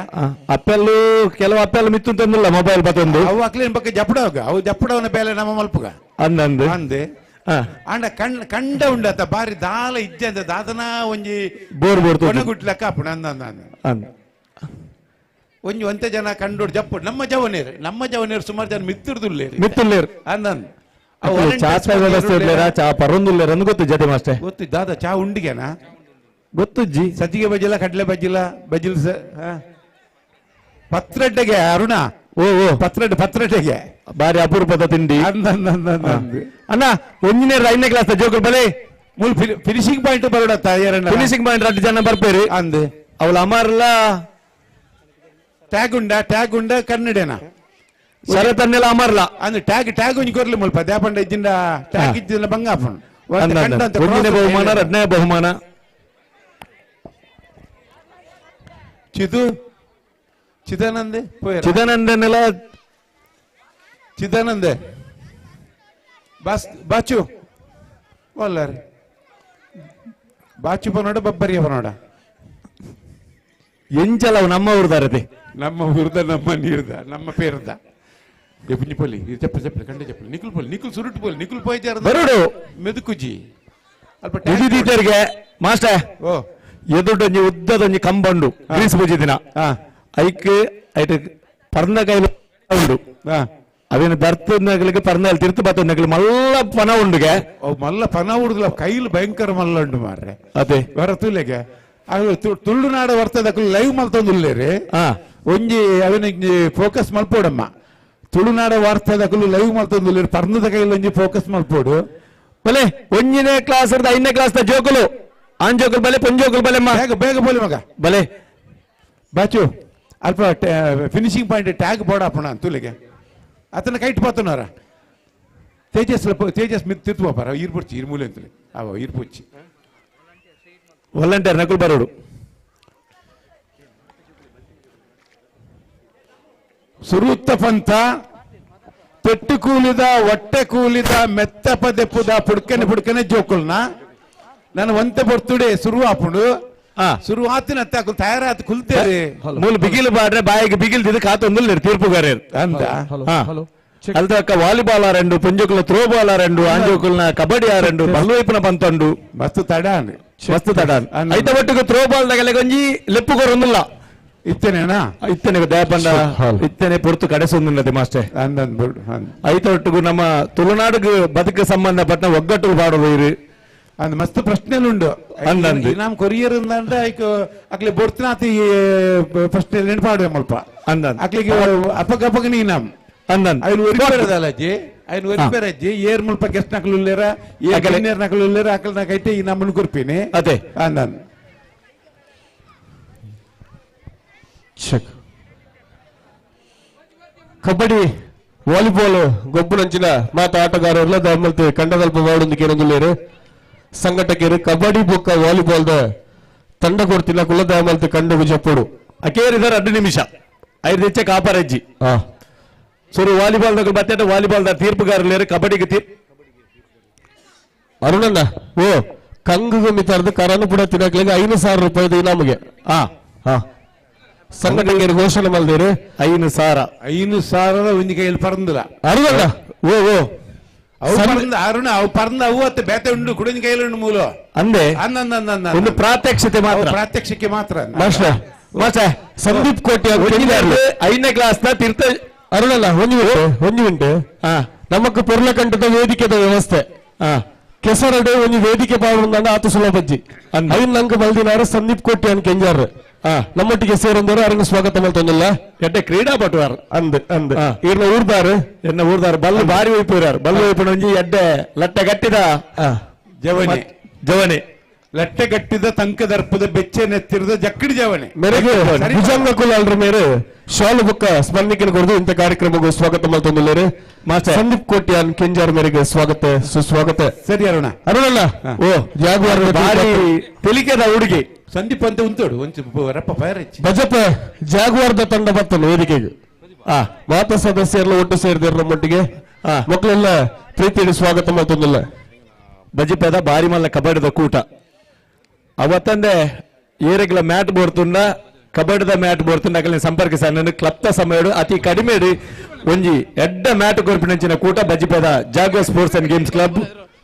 ಅಪ್ಪೆಲ್ಲು ಕೆಲವು ಅಪ್ಪೆಲ್ಲ ಮಿತ್ತು ತಂದಿಲ್ಲ ಮೊಬೈಲ್ ಬತ್ತೊಂದು ಅವು ಅಕ್ಲೇನ್ ಪಕ್ಕ ಜಪ್ಪಡವಾಗ ಅವು ಜಪ್ಪಡವನ ಬೇಲೆ ನಮ್ಮ ಮಲ್ಪುಗ ಅಂದಂದು ಅಂದೆ ಅಂಡ ಕಣ್ ಕಂಡ ಉಂಡತ ಬಾರಿ ದಾಲ ಇಜ್ಜಂದ ದಾದನ ಒಂಜಿ ಬೋರ್ ಬೋರ್ ಕೊನಗುಟ್ಟಿ ಲೆಕ್ಕ ಅಪ್ಪಣ ಅಂದ ಅಂದ ಒಂಜಿ ಒಂತೆ ಜನ ಕಂಡು ಜಪ್ಪು ನಮ್ಮ ಜವನೇರು ನಮ್ಮ ಜವನೇರು ಸುಮಾರು ಜನ ಮಿತ್ತಿರ್ದುಲ್ಲೇರು ಮಿತ್ತುಲ್ಲೇರು ಅಂದಂದು ಚಾ ವ್ಯವಸ್ಥೆ ಇರ್ಲೇರ ಚಾ ಪರೊಂದುಲ್ಲೇರ ಅಂದ್ ಗೊತ್ತು ಜತೆ ಮಾಸ್ಟರ್ ಗೊತ್ತು ದಾದಾ ಚಾ ಉಂಡಿಗೆನಾ ಗೊತ್ತು ಜಿ ಸಜ್ಜಿಗೆ ಬಜ್ಜಿಲ ಕಡಲೆ ಬಜ್ಜಿಲ ಬಜ್ಜಿಲ್ ಪತ್ರಡ್ಡೆಗೆ ಅರುಣ ಓ ಓ ಪತ್ರಡ್ಡೆ ಪತ್ರಡ್ಡೆಗೆ ಬಾರಿ ಅಪರೂಪದ ತಿಂಡಿ ಅಣ್ಣ ಒಂದನೇ ಐದನೇ ಕ್ಲಾಸ್ ಜೋಕುಲ್ ಬಲೆ ಮೂಲ ಫಿನಿಶಿಂಗ್ ಪಾಯಿಂಟ್ ಬರೋಡತ್ತ ಫಿನಿಶಿಂಗ್ ಪಾಯಿಂಟ್ ರಡ್ಡು ಜನ ಬರ್ಪೇರಿ ಅಂದೆ ಅವಳ ಅಮರ್ಲ ಟ್ಯಾಗ್ ಉಂಡ ಟ್ಯಾಗ್ ಉಂಡ ಕನ್ನಡೇನ ಶರತನ್ನೆಲ್ಲ ಅಮರ್ಲ ಅಂದ್ರೆ ಟ್ಯಾಗ್ ಟ್ಯಾಗ್ ಒಂಜಿ ಕೊರ್ಲಿ ಮುಲ್ಪ ದ್ಯಾಪಂಡ ಇಜ್ಜಿಂದ ಟ್ಯಾಗ್ ಇಜ್ಜಿಂದ ಬಂಗಾಪಣ ಒಂದನೇ ಬಹುಮಾನ ಎರಡನೇ ಬಹುಮಾನ ಚಿದು ಚಿದಾನಂದೆ ಚಿದಾನಂದನೆಲ್ಲ ಚಿದಾನಂದೆ ಬಾಸ್ ಬಾಚು ಒಲ್ಲಾರಿ ಬಾಚು ಬನೋಡ ಬಬ್ಬರಿಯ ಬನೋಡ ಎಂಚಲ ನಮ್ಮ ಊರ್ದಾರತೆ ನಮ್ಮ ಊರ್ದ ನಮ್ಮ ನೀರ್ದ ನಮ್ಮ ಪೇರ್ದ ಎಪ್ಪುಂಜಿ ಪೊಲಿ ಇದು ಚಪ್ಪಲಿ ಚಪ್ಪಲಿ ಕಂಡೆ ಚಪ್ಪಲಿ ನಿಖುಲ್ ಪೊಲಿ ನಿಖುಲ್ ಸುರುಟು ಪೊಲಿ ನಿಖುಲ್ ಪೋಯ್ಜಾರ ಬರುಡು ಮೆದುಕುಜಿ ಅಲ್ಪ ಉದಿದೀತರಿಗೆ ಮಾಸ್ಟರ್ ಓ ಎದುಟೊಂಜಿ ಉದ್ದದೊಂಜಿ ಕಂಬಂಡು ಗ್ರೀಸ್ ಪೂಜೆ ದಿನ ಐಕ್ ಐಟ್ ಪರ್ನ ಕೈಲು ಉಂಡು ಅವೇನು ದರ್ತನಗಳಿಗೆ ಪರ್ನ ತಿರ್ತು ಬತ್ತನಗಳಿಗೆ ಮಲ್ಲ ಪನ ಉಂಡುಗೆ ಮಲ್ಲ ಪನ ಉಡುದಿಲ್ಲ ಕೈಲು ಭಯಂಕರ ಮಲ್ಲ ಉಂಡು ಮಾರ್ರೆ ಅದೇ ವರ ತುಲೆಗೆ ಅದು ತುಳುನಾಡ ವರ್ತದಕ್ಕಲು ಲೈವ್ ಮಲ್ತೊಂದುಲ್ಲೇರಿ ಒಂಜಿ ಅವನಿಗೆ ಫೋಕಸ್ ಮಲ್ಪೋಡಮ್ಮ ತುಳುನಾಡ ವಾರ್ತದಕ್ಕಲು ಲೈವ್ ಮಲ್ತೊಂದುಲ್ಲೇರಿ ಪರ್ನದ ಕೈಲಿ ಒಂಜಿ ಫೋಕಸ್ ಮಲ್ಪೋಡು ಬಲೆ ಒಂಜನೇ ಕ್ಲಾಸ್ ಐದನೇ ಕ್ಲಾಸ್ ಜೋಕುಲು ಆಂಜೋಕುಲು ಬಲೆ ಪೊಂಜೋಕುಲು ಬಲೆ ಬೇಗ ಬೇಗ ಬೋಲಿ ಮಗ ಬಲೆ ಬಾಚು ಅಲ್ಪ ಫಿನಿಶಿಂಗ್ ಪಾಯಿಂಟ್ ಟ್ಯಾಗ್ ಬೋರ್ಡ್ ಹಾಪಣ ತುಲಿಗೆ ಆತನ ಕೈಟ್ ಪಾತನವರ ತೇಜಸ್ ತೇಜಸ್ ಮಿತ್ ತಿರ್ತು ಬಾಪಾರ ಈರ್ಪೊಡ್ಚಿ ಇರ್ ಮೂಲೆ ಅಂತಲೇ ಅವ ಈರ್ಪೊಚ್ಚಿ ವಾಲಂಟಿಯರ್ ನಕುಲ್ ಬರೋಡು. ಸುರುತ್ತ ಪಂಥ ತೆಟ್ಟು ಕೂಲಿದ ಒಟ್ಟೆ ಕೂಲಿದ ಮೆತ್ತ ಪದೆಪ್ಪುದ ಪುಡ್ಕನೆ ಪುಡ್ಕನೆ ಜೋಕುಲ್ನ ನಾನು ಒಂತೆ ಬರ್ತುಡೆ ಸುರು ಆಪುಂಡು ಸುರು ಆತಿನ ಅತ್ತೆ ತಯಾರಾತು ಕುಲ್ತೇರಿ ಮೂಲು ಬಿಗಿಲು ಬಾಡ್ರೆ ಬಾಯಿಗೆ ಬಿಗಿಲ್ದಿದ್ದು ಕಾತೊಂದು ತೀರ್ಪುಗಾರೇರು ಅಂದ ಅಲ್ದಕ್ಕ ವಾಲಿಬಾಲ್ ಆರಂಡು ಪುಂಜುಕುಲ ಥ್ರೋ ಬಾಲ್ ಆರಂಡು ಆಂಜೋಕುಲ್ನ ಕಬಡ್ಡಿ ಆರಂಡು ಬಲ್ವೈಪುನ ಪಂತಂಡು ಮಸ್ತ್ ತಡ ಮಸ್ತ್ ತಡ ಐತ ಒಟ್ಟಿಗೆ ಥ್ರೋ ಬಾಲ್ ದಗಲೆ ಗೊಂಜಿ ಲೆಪ್ಪು ಕೊರೊಂದುಲ್ಲ ಇತ್ತನೇನಾ ಇತ್ತನೆ ದಯಪಂಡ ಇತ್ತನೆ ಪೊರ್ತು ಕಡೆಸೊಂದುಲ್ಲದೆ ಮಾಸ್ಟರ್. ಐತ ಒಟ್ಟಿಗೂ ನಮ್ಮ ತುಳುನಾಡಿಗೆ ಬದುಕು ಸಂಬಂಧಪಟ್ಟ ಒಗ್ಗಟ್ಟು ಪಾಡೋದು ಇರು ಅಂದ್ ಮಸ್ತ್ ಪ್ರಶ್ನೆಲುಂಡು ಅಂದಂದು. ಇನಾಮ್ ಕೊರಿಯರ್ ಅಂದಂಡ ಐಕ್ ಅಕ್ಲೆ ಬೊಡ್ತಿನಾತಿ ಪ್ರಶ್ನೆ ನೆನಪಾಡುವೆ ಮಲ್ಪ ಅಂದಂದು. ಅಕ್ಲಿಗೆ ಅಪಗಪಗನ ಇನಾಮ್ ಅಂದಂದು. ಐನ್ ಒರಿಪೇರದಲ್ಲಜ್ಜಿ ಐನ್ ಒರಿಪೇರಜ್ಜಿ ಏರ್ ಮುಲ್ಪ ಗೆಸ್ಟ್ ನಕಲು ಉಲ್ಲೇರ ಏರ್ ನೇರ್ ನಕಲು ಉಲ್ಲೇರ ಅಕಲ್ ನಾಕೈತೆ ಇನಾಮನ್ನು ಕೊರ್ಪಿನಿ ಅದೇ ಅಂದಂದು. ಚೆಕ್ ಕಬಡ್ಡಿ ವಾಲಿಬಾಲ್ ಗೊಬ್ಬುನಂಚಿನ ಮಾತ ಆಟಗಾರರ್ಲ ದಮಲ್ತೆ ಕಂಡದಲ್ಪ ವಾಡೊಂದು ಕೇರೊಂದುಲ್ಲೇರು ಸಂಘಟಕರು ಕಬಡ್ಡಿ ಬೊಕ್ಕ ವಾಲಿಬಾಲ್ the ತಂಡ ಕೊಡ್ತಿಲ್ಲ ಕುಲ್ಲ ದಮಲ್ತೆ ಕಂಡಗು ಜಪ್ಪಡು ಅಕೇರಿದಾರ 2 ನಿಮಿಷ 5 ಹೆಚ್ಚ ಕಾಪರಜ್ಜಿ ಸುರು ವಾಲಿಬಾಲ್ ದಗ ಬತ್ತೇಟ ವಾಲಿಬಾಲ್ the ತೀರ್ಪುಗಾರಲೇರು ಕಬಡ್ಡಿಗೆ ತೀರ್ ಅರುಣಣ್ಣ ಓ ಕಂಗುಗೆ ಮಿತಾರ್ದು ಕರನು ಪುಡ ತಿನ್ನಕ್ಲಿಗೆ 5,000 ರೂಪಾಯಿ ಇನಾಮಿಗೆ ಸಂಘಟಕರು ಘೋಷಣೆ ಮಾಡಿದೇರು 5,000 5,000 ಒಂಜಿ ಕೈಯಲ್ಲಿ ಪರಂದಿಲ್ಲ ಅರುಣಣ್ಣ ಓ ಓ ಅವು ಪರಂದ ಅರುಣ ಅವು ಪರಂದ ಅವು ಅತ್ತೆ ಬೇತೆ ಉಂಡು ಕುಡಿನ ಕೈಯಲ್ಲಿ ಉಂಡು ಮೂಲ ಅಂದೆ ಅಂದ ಒಂದು ಪ್ರಾತ್ಯಕ್ಷತೆ ಮಾತ್ರ ಪ್ರಾತ್ಯಕ್ಷಕ್ಕೆ ಮಾತ್ರ ಮಾಸ್ಟರ್ ಮಾಸ್ಟರ್ ಸಂದೀಪ್ ಕೋಟಿ 5ನೇ ಕ್ಲಾಸ್ ನ ತೀರ್ಥ ಅರುಣಲ್ಲ ಒಂಜಿ ಒಂಜಿ ಉಂಟು ನಮಕ್ ಪೊರ್ಲಕಂಠದ ವೇದಿಕೆದ ವ್ಯವಸ್ಥೆ ಕೆಸರಡೆ ಒಂಜಿ ವೇದಿಕೆ ಬಾಳುಂದ ಆತು ಸುಲಭಜ್ಜಿ ಐನ್ ನಂಗೆ ಬಲ್ದಿನಾರು ಸಂದೀಪ್ ಕೋಟಿ ಅನ್ ಕೆಂಜಾರ್ ನಮ್ಮೊಟ್ಟಿಗೆ ಸೇರೊಂದವರು ಅರಂಗ ಸ್ವಾಗತ ಮಲ್ತೊಂದಿಲ್ಲ ಎಡ್ಡೆ ಕ್ರೀಡಾಪಟುವಾರ್ ಅಂದ್ ಅಂದ್ ಇರ್ನ ಊರ್ದಾರು ಎನ್ನ ಊರ್ದಾರು ಬಲ್ಲು ಬಾರಿ ಒಯ್ಪುರಾರು ಬಲ್ಲು ಒಯ್ಪುನ ಒಂಜಿ ಎಡ್ಡೆ ಲಟ್ಟೆ ಗಟ್ಟಿದ ಜವನಿ ಜವನಿ ಲಟ್ಟೆ ಗಟ್ಟಿದ ತಂಕ ದರ್ಪದ ಬೆಚ್ಚೆ ನೆತ್ತಿರದ ಜಕ್ಕಡಿ ಜವಣೆ ಮೇರೆಗೆ ಭುಜಂಗ ಕುಲಾಲ್ರ ಮೇರೆ ಶಾಲು ಬುಕ್ಕ ಸ್ಮರಣಿಕೆನ ಕೊಡದು ಇಂಥ ಕಾರ್ಯಕ್ರಮಕ್ಕೆ ಸ್ವಾಗತ ಮಲ್ತೊಂದುಲ್ಲೇರು ಮಾಸ್ಟರ್ ಸಂದೀಪ್ ಕೋಟ್ಯಾನ್ ಕೆಂಜಾರ್ ಮೇರೆಗೆ ಸ್ವಾಗತ ಸುಸ್ವಾಗತ. ಸರಿ ಅರುಣ ಅರುಣಣ್ಣ ಓ ಜಾಗುವಾರ್ ಬಾರಿ ತೆಲಿಕೆದ ಹುಡುಗಿ ಸಂದೀಪ್ ಅಂತ ಉಂಟು ಒಂಚು ರಪ್ಪ ಫೈರ್ ಹಚ್ಚಿ ಬಜಪ ಜಾಗುವಾರ್ದ ತಂಡ ಬರ್ತದೆ ವೇದಿಕೆಗೆ ಮಾತಾ ಸದಸ್ಯರೆಲ್ಲ ಒಟ್ಟು ಸೇರಿದ್ರು ನಮ್ಮೊಟ್ಟಿಗೆ ಮಕ್ಕಳೆಲ್ಲ ಪ್ರೀತಿಯಲ್ಲಿ ಸ್ವಾಗತ ಮಲ್ತೊಂದಿಲ್ಲ. ಬಜಿಪದ ಬಾರಿ ಮಲ್ಲ ಕಬಡ್ಡಿದ ಕೂಟ ಅವತ್ತಂದೆ ಏರೆಗ್ಲ ಮ್ಯಾಟ್ ಬೋರ್ತುಂಡ ಕಬಡ್ಡಿದ ಮ್ಯಾಟ್ ಬೋರ್ತುಂಡ ಅಕಲ್ನ ಸಂಪರ್ಕಿಸ ನನ್ನ ಕ್ಲಪ್ತ ಸಮಯ ಅತಿ ಕಡಿಮೆ ಒಂಜಿ ಎಡ್ಡ ಮ್ಯಾಟ್ ಕೊರ್ಪಿನಂಚಿನ ಕೂಟ ಬಜಿಪದ Jaguar sports and games club.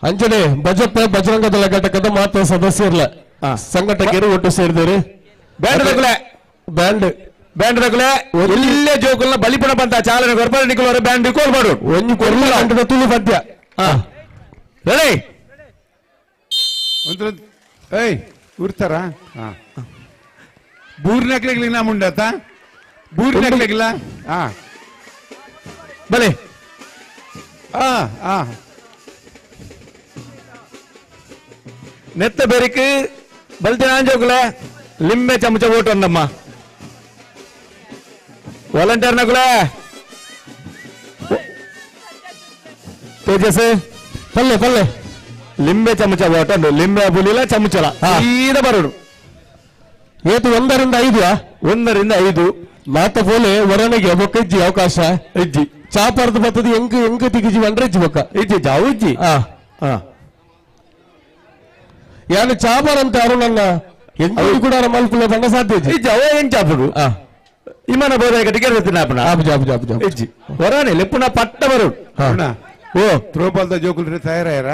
ಅಂಚನೆ ಬಜಪ್ಪ ಬಜರಂಗದಳ ಘಟಕದ ಮಾತ್ರ ಸದಸ್ಯರ್ಲ ಸಂಘಟಕರು ಒಟ್ಟು ಸೇರಿದರು. ಬ್ಯಾಂಡ್ ತಗುಲೆ ಬ್ಯಾಂಡ್ ಬ್ಯಾಂಡ್ ತಗುಲೆ ಇಲ್ಲೇ ಜೋಕುಲ್ನ ಬಲಿಪಣ ಬಂತ ಚಾಲನೆ ಕೊರ್ಪಾಡು ನಿಕ್ಕುಲವರ ಬ್ಯಾಂಡ್ ಕೋಲ್ಬಾಡು ಒಂಜಿ ಕೊರ್ಲ ತುಳು ಪದ್ಯ ರೆಡಿ ಏಯ್ ಉರ್ತಾರ ಬೂರ್ನಕ್ಲೆಗ್ಲಿ ನಾ ಮುಂಡತ ಬೂರ್ನಕ್ಲೆಗಿಲ್ಲ ಬಲೆ ನೆತ್ತ ಬೆರಿಕ್ ಬಲ್ತಿನ ಆಂಜೋಕುಲೆ ಲಿಂಬೆ ಚಮಚ ಓಟು ಅಂದಮ್ಮ ವಾಲಂಟಿಯರ್ ನಕುಲೆ ತೇಜಸ್ ಪಲ್ಲೆ ಪಲ್ಲೆ ಲಿಂಬೆ ಚಮಚ ಓಟು ಲಿಂಬೆ ಬುಲಿಲ ಚಮಚಲ ಸೀದಾ ಬರೋಡು ಏತು 1 ರಿಂದ 5 1 ರಿಂದ 5 ಮಾತ ಪೋಲೆ ವರನಿಗೆ ಬೊಕ್ಕ ಇಜ್ಜಿ ಅವಕಾಶ ಇಜ್ಜಿ ಚಾಪಾರ್ದು ಬರ್ತದೆ ಎಂಕ್ ಎಂಕ್ ತಿಗಿಜಿ ಬಂದ್ರೆ ಇಜ್ಜಿ ಬೊಕ್ಕ ಇಜ್ಜಿ ಜಾವು ಇಜ್ಜಿ ಯಾನು ಚಾಪಾರ್ ಅಂತ ಯಾರು ನನ್ನ ಎಂಕು ಕೂಡ ಮಲ್ಪುಲ ಬಂಡ ಸಾಧ್ಯ ಇಜ್ಜಿ ಅವ ಏನ್ ಚಾಪುಡು ಇಮನ ಬೋಧಾಯಕ ಟಿಕೆಟ್ ಬರ್ತೀನಿ ಆಪಣ ಆಪುಜಿ ಆಪುಜಿ ಆಪುಜಿ ಇಜ್ಜಿ ವರಾನೆ ಲೆಪ್ಪುನ ಪಟ್ಟ ಬರೋಡು ಓ ತ್ರೋಬಾಲ್ದ ಜೋಕುಲು ತಯಾರಾಯರ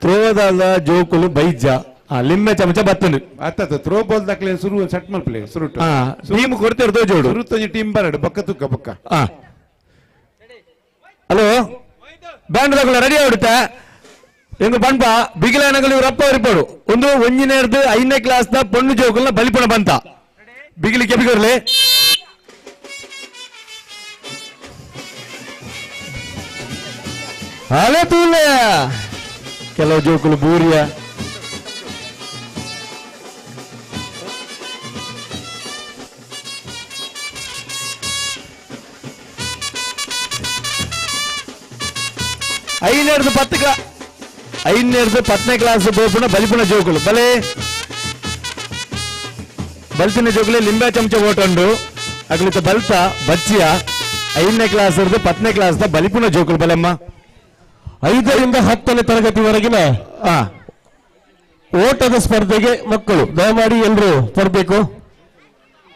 ತ್ರೋಬಾಲ್ದ ಜೋಕುಲು ಬೈಜ ಲಿಂಬೆ ಚಮಚ ಬತ್ತನು ಅತ್ತ ಥ್ರೋಬಾಲ್ ದಾಖಲೆ ಸುರು ಸೆಟ್ ಮಲ್ಪಲೆ ಸುರುಟು ಟೀಮ್ ಕೊಡ್ತಿರ್ದೋ ಜೋಡು ಸುರುತ್ತೊಂಜಿ ಟೀಮ್ ಬರಡು ಬಕ್ಕ ತುಕ್ಕ ಬಕ್ಕ ಹಲೋ ಬ್ಯಾಂಡ್ ದಾಖಲೆ ರೆಡಿ ಆಗುತ್ತ ಎಂಗು ಪನ್ಪ ಬಿಗಿಲಾನಗಳು ರಪ್ಪ ಇರ್ಪಡು ಒಂದು ಒಂಜಿನೇರ್ದು 5ನೇ ಕ್ಲಾಸ್ ದ ಪೊಣ್ಣು ಜೋಕುಲ್ನ ಬಲಿಪಣ ಬಂತ ಬಿಗಿಲಿ ಕೆಬಿಗರ್ಲಿ ಅಲೆ ತೂಲೆ ಕೆಲವು ಜೋಕುಲು ಬೂರಿಯ 5ನೇ 5ನೇರ್ದು 10 ಐದನೇರ್ದು 10ನೇ ಕ್ಲಾಸ್ ಬೋಪುನ ಬಲಿಪುನ ಜೋಕುಲು ಬಲೆ ಬಲ್ತಿನ ಜೋಕುಲೆ ಲಿಂಬೆ ಚಮಚ ಓಟಂಡು ಅಗಲಿತ ಬಲ್ತ ಬಚ್ಚಿಯ 5ನೇ ಕ್ಲಾಸ್ 10ನೇ ಕ್ಲಾಸ್ ಬಲಿಪುನ ಜೋಕುಲು ಬಲೆಮ್ಮ. 5ರಿಂದ 10ನೇ ತರಗತಿವರೆಗಿನ ಓಟದ ಸ್ಪರ್ಧೆಗೆ ಮಕ್ಕಳು ದಯಮಾಡಿ ಎಲ್ಲರೂ ಬರಬೇಕು.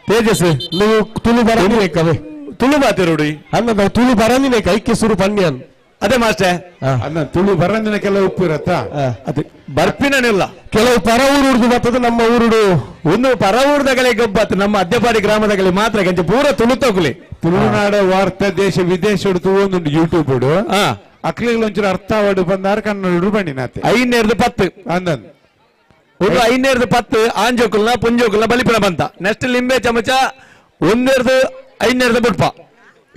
ತೇಜಸ್ ನೀವು ತುಳು ಬರಂದಿನೇಕವೇ ತುಳು ಬಾತಿರುಡಿ ಅನ್ನ ತುಳು ಬರಂದಿನೇಕ ಐಕ್ಕೆ ಸುರು ಪನ್ಯನ್. ಅದೇ ಮಾಸ್ಟರ್ ಅನ್ನ ತುಳು ಬರಂದಿನ ಕೆಲವು ಉಪ್ಪು ಇರತ್ತಾ ಅದೇ ಬರ್ಪಿನನಿಲ್ಲ. ಕೆಲವು ಪರ ಊರುಡ್ದು ಬರ್ತದೆ, ನಮ್ಮ ಊರುಡು ಒಂದು ಪರ ಊರುದಗಲೆ ಗೊಬ್ಬತ್ತು ನಮ್ಮ ಅದ್ಯಪಾಡಿ ಗ್ರಾಮದಗಲಿ ಮಾತ್ರ ಗಂಜೆ ಪೂರ ತುಳುತೋಗ್ಲಿ. ತುಳುನಾಡ ವಾರ್ತೆ ದೇಶ ವಿದೇಶ ಒಂದು ಯೂಟ್ಯೂಬ್ ಅಕ್ಲಿಗಳು ಒಂಚೂರು ಅರ್ಥ ಆವಡು ಬಂದಾರ ಕನ್ನಡ ಬಣ್ಣಿನಾತೆ. 5ನೇರ್ದು 10 ಅಂದಂದು ಒಂದು 5ನೇರ್ದು 10 ಆಂಜೋಕುಲ್ನ ಪುಂಜೋಕುಲ್ನ ಬಲಿಪುಣ ಬಂತ. ನೆಕ್ಸ್ಟ್ ಲಿಂಬೆ ಚಮಚ 1ನೇರ್ದು 5ನೇರ್ದು ಬುಡ್ಪ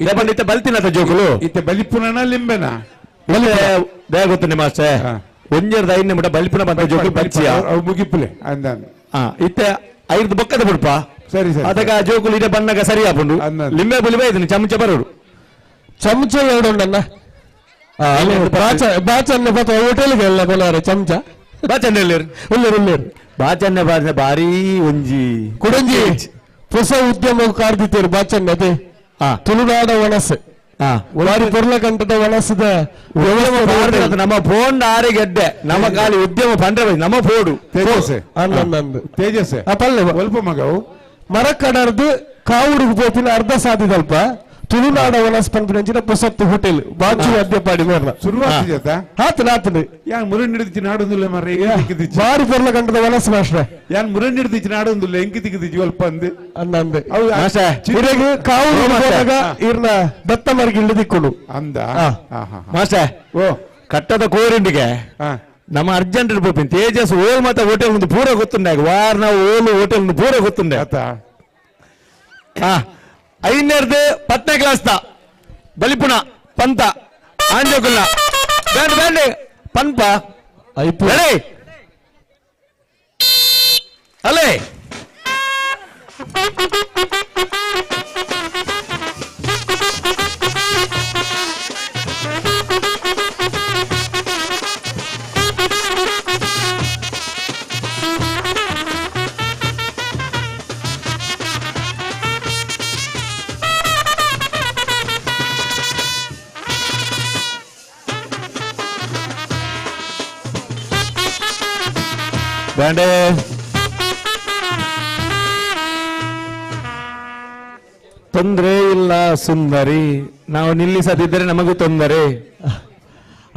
ಇದ ಬಂದಿತ್ತ ಬಲ್ತಿನತ ಜೋಕುಲು ಇತ್ತ ಬಲಿಪುಣನ ಲಿಂಬೆನ ದಯ ಗೊತ್ತು ಮಾಸ್ಟರ್ 1ನೇರ್ದು 5ನೇ ಮುಟ ಬಲಿಪುಣ ಬಂತ ಜೋಕುಲು ಬಚ್ಚಿಯ ಮುಗಿಪುಲೆ ಅಂದಂದು ಇತ್ತೆ 5 ಬೊಕ್ಕದ ಬುಡ್ಪ ಸರಿ ಸರಿ ಅದಕ್ಕೆ ಆ ಜೋಕುಲು ಇದೆ ಬಣ್ಣಗ ಸರಿ ಆಪುಂಡು ಲಿಂಬೆ ಬುಲಿಬೆ ಇದನ್ನು ಚಮಚ ಬರೋಡು ಚಮಚ ಎರಡು ಉಂಡನ್ನ ಬಾಚನ್ನೆ ಬತ್ತ ಹೋಟೆಲ್ಗೆ ಎಲ್ಲ ಕೊಲಾರೆ ಚಮಚ ಬಾಚನ್ನೆ ಉಲ್ಲೇರು ಉಲ್ಲೇರು ಬಾಚನ್ನೆ ಬಾಚನೆ ಭಾರಿ ಒಂಜಿ ಕುಡಂಜಿ ಹೊಸ ಉದ್ಯಮ ಕಾರ್ದಿತ್ತೇರು ಬಾಚನ್ನೆ ಅದೇ ತುಳುನಾಡ ಒಣಸು ಭಾರಿ ಪೊರ್ಲಕಂಠದ ಒಣಸದ ನಮ್ಮ ಫೋನ್ ಆರಿಗೆಡ್ಡೆ ನಮ್ಮ ಖಾಲಿ ಉದ್ಯಮ ಪಂಡ್ರೆ ನಮ್ಮ ಫೋಡು ತೇಜಸ್ ತೇಜಸ್ ಪಲ್ಲೆ ಒಲ್ಪ ಮಗವು ಮರಕಡರ್ದು ಕಾವುಡುಗು ಪೋಪಿನ ಅರ್ಧ ಸಾಧಿದಲ್ಪ ತುಳುನಾಡ ಒಣಸ್ ಪನ್ಪಿನಂಚಿನ ಪೊಸತ್ತು ಹೋಟೆಲ್ ಬಾಚು ಅದ್ಯಪಾಡಿ ಮೇರ್ನ ಶುರುವಾತ ಆತನ ಆತನ ಯಾನ್ ಮುರನ್ ಹಿಡಿದಿಚ್ಚಿ ನಾಡೊಂದುಲ್ಲ ಮರ್ರೆ ಬಾರಿ ಪೊರ್ಲಕಂಠದ ಒಣಸ್ ಮಾಸ್ಟ್ರೆ ಯಾನ್ ಮುರನ್ ಹಿಡಿದಿಚ್ಚಿ ನಾಡೊಂದುಲ್ಲ ಎಂಕಿ ತಿಕ್ಕಿದಿಚ್ಚಿ ಒಲ್ಪ ಅಂದು ಅಂದಂದೆ ಇರೆಗ್ ಕಾವುಡು ಹೋದಾಗ ಇರ್ನ ದತ್ತ ಮರ್ಗಿ ಹಿಡಿದಿಕ್ಕೊಂಡು ಅಂದ ಮಾಸ್ಟರ್ ಓ ಕಟ್ಟದ ಕೋರಿಂಡಿಗೆ ನಮ್ಮ ಅರ್ಜೆಂಟ್ ಪೋಪಿನ ತೇಜಸ್ ಓಲ್ ಮತ್ತೆ ಹೋಟೆಲ್ ಒಂದು ಪೂರ ಗೊತ್ತುಂಡೆ ವಾರ್ನ ಓಲು ಹೋಟೆಲ್ ಒಂದು ಪೂರ ಗೊತ್ತುಂಡೆ 5ನೇರ್ದು 10ನೇ ಕ್ಲಾಸ್ ತ ಬಲಿಪುಣ ಪಂತ ಆಂಜೋಕುಲ್ಲ ಬ್ಯಾಂಡ್ ಬ್ಯಾಂಡ್ ಪನ್ಪ ರೆಡಿ ಅಲ್ಲೇ ಬ್ಯಾಂಡೆ ತೊಂದರೆ ಇಲ್ಲ ಸುಂದರಿ, ನಾವು ನಿಲ್ಲಿಸದಿದ್ದರೆ ನಮಗೂ ತೊಂದರೆ.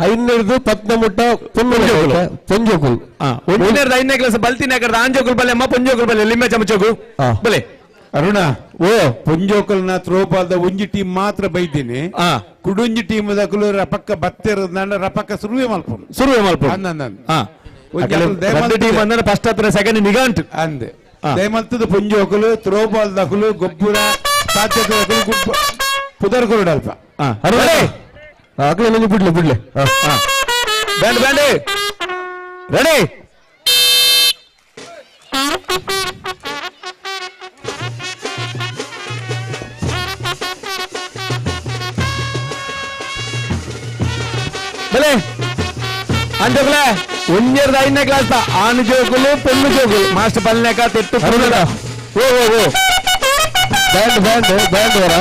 5ನೇರ್ದು 10ನೇ ಮುಟ್ಟ ಪೊಂಜೋಕುಲು ಪೊಂಜೋಕುಲು 1ನೇರ್ದು 5ನೇ ಕ್ಲಾಸ್ ಬಲ್ತಿನ ಕಡೆದ ಆಂಜೋಕುಲ್ ಬಲೆ ಅಮ್ಮ ಪೊಂಜೋಕುಲ್ ಬಲೆ ಲಿಂಬೆ ಚಮಚೋಗು ಬಲೆ ಅರುಣ ಓ ಪೊಂಜೋಕಲ್ನ ಥ್ರೋಬಾಲ್ದ ಒಂಜಿ ಟೀಮ್ ಮಾತ್ರ ಬೈದ್ದೀನಿ. ಕುಡುಂಜಿ ಟೀಮ್ ದಕುಲು ರಪಕ್ಕ ಬತ್ತೆರ ರಪಕ್ಕ ಸುರುವೆ ಮಲ್ಪುನು ಸುರುವೆ ಮಲ್ಪುನು ಟೀಮ್ ಅಂದ್ರೆ ಫಸ್ಟ್ ಹತ್ರ ಸೆಕೆಂಡ್ ನಿಘಂಟು ಅಂದೆ ದಯಮಲ್ತದ ಪೊಂಜೋಕುಲು ಥ್ರೋಬಾಲ್ ದಕುಲು ಗೊಬ್ಬರ ಸಾಧ್ಯತೆ ಪುದರ್ ಕೊರಡಲ್ಪ ಆಗ್ಲೇ ಬಿಡ್ಲೆ ಬಿಡ್ಲೆ band band ready ಬಲೆ ಅಂಜೋಕುಲೆ 1ನೇರ್ದು 5ನೇ ಕ್ಲಾಸ್ ಆನು ಜೋಕುಲು ಪೊಣ್ಣು ಜೋಕುಲು ಮಾಸ್ಟರ್ ಪಲ್ನೇಕ ತೆಟ್ಟು ಓ ಓ ಓ band band band ವರ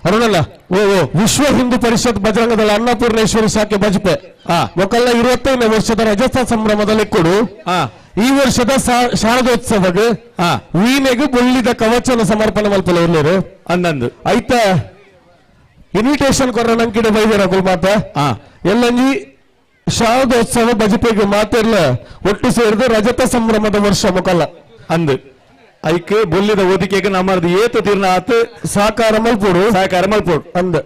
ಅರುಣಲ್ಲ ಓ ಓ ವಿಶ್ವ ಹಿಂದೂ ಪರಿಷತ್ ಬಜರಂಗದಳ ಅನ್ನಪೂರ್ಣೇಶ್ವರಿ ಶಾಖೆ ಬಜಪೆ ಮೊಕಲ್ಲ 25ನೇ ವರ್ಷದ ರಜತ ಸಂಭ್ರಮದಲ್ಲಿ ಕೊಡು. ಈ ವರ್ಷದ ಶಾರದೋತ್ಸವಗ ವೀಣೆಗೆ ಬೊಳ್ಳಿದ ಕವಚನ ಸಮರ್ಪಣೆ ಮಲ್ಪಲ ಇರ್ಲೇರು ಅಂದಂದು ಐತ ಇನ್ವಿಟೇಷನ್ ಕೊರ್ರ ನಂಕಿಡೆ ಬೈದಿರ ಮಾತ ಎಲ್ಲಂಜಿ ಶಾರದೋತ್ಸವ ಬಜಪೆಗೆ ಮಾತೆಲ್ಲ ಒಟ್ಟು ಸೇರಿದ ರಜತ ಸಂಭ್ರಮದ ವರ್ಷ ಮುಖಲ್ಲ ಅಂದು ಐಕ್ ಬೊಲ್ಲಿದ ಓದಿಕೆಗೆ ನಮ್ಮದು ಏತು ತೀರ್ನ ಆತು ಸಾಕಾರ ಮಲ್ಪೋಡು ಸಾಕಾರ ಮಲ್ಪೋಡು ಅಂದ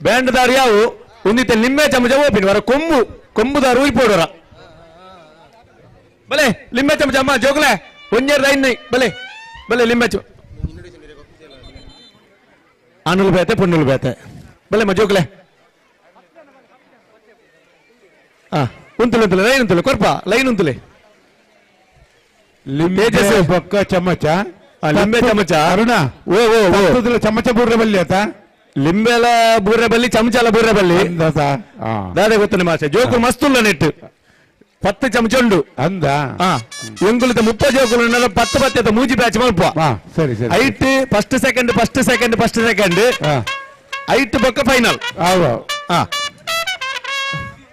ಬ್ಯಾಂಡ್ ದಾರಿ ಯಾವು ಒಂದಿತ್ತೆ ಲಿಂಬೆ ಚಮಚ ಓಪಿನ ವರ ಕೊಂಬು ಕೊಂಬುದಾರು ಉಯ್ಪೋಡೋರ ಬಲೆ ಲಿಂಬೆ ಚಮಚ ಅಮ್ಮ ಜೋಗ್ಲೆ ಒಂಜೇರ್ದ ಐನ್ ಬಲೆ ಬಲೆ ಲಿಂಬೆ ಚ ಆನುಲ್ ಬೇತೆ ಪೊನ್ನುಲ್ ಬೇತೆ ಬಲೆ ಮ ಜೋಗ್ಲೆ ಉಂತುಲೆ ಉಂತುಲೆ ಲೈನ್ ಉಂತುಲೆ ಕೊರ್ಪ ಲೈನ್ ಉಂತುಲೆ ಲಿಂಬೆ ಬೊಕ್ಕ ಚಮಚ ಲಿಂಬೆ ಚಮಚ ಅರುಣ ಓ ಓ ಓ ಚಮಚ ಬೂಡ್ರೆ ಬಲ್ಲಿ ಆತ ಲಿಂಬೆಲ ಬೂರೆ ಬಲ್ಲಿ ಚಮಚಲ ಬೂರೆ ಬಲ್ಲಿ ದಾದೆ ಗೊತ್ತನೆ ಮಾಸ್ಟರ್ ಜೋಕುಲು ಮಸ್ತುಲ್ಲ ನೆಟ್ಟು 10 ಚಮಚ ಉಂಡು ಅಂದ ಎಂಗುಲಿತ 30 ಜೋಕುಲು 10 ಪತ್ತೆ ಮೂಜಿ ಬ್ಯಾಚ್ ಮಲ್ಪ ಸರಿ ಸರಿ ಐಟ್ first second first second first second ಐಟ್ ಬೊಕ್ಕ ಫೈನಲ್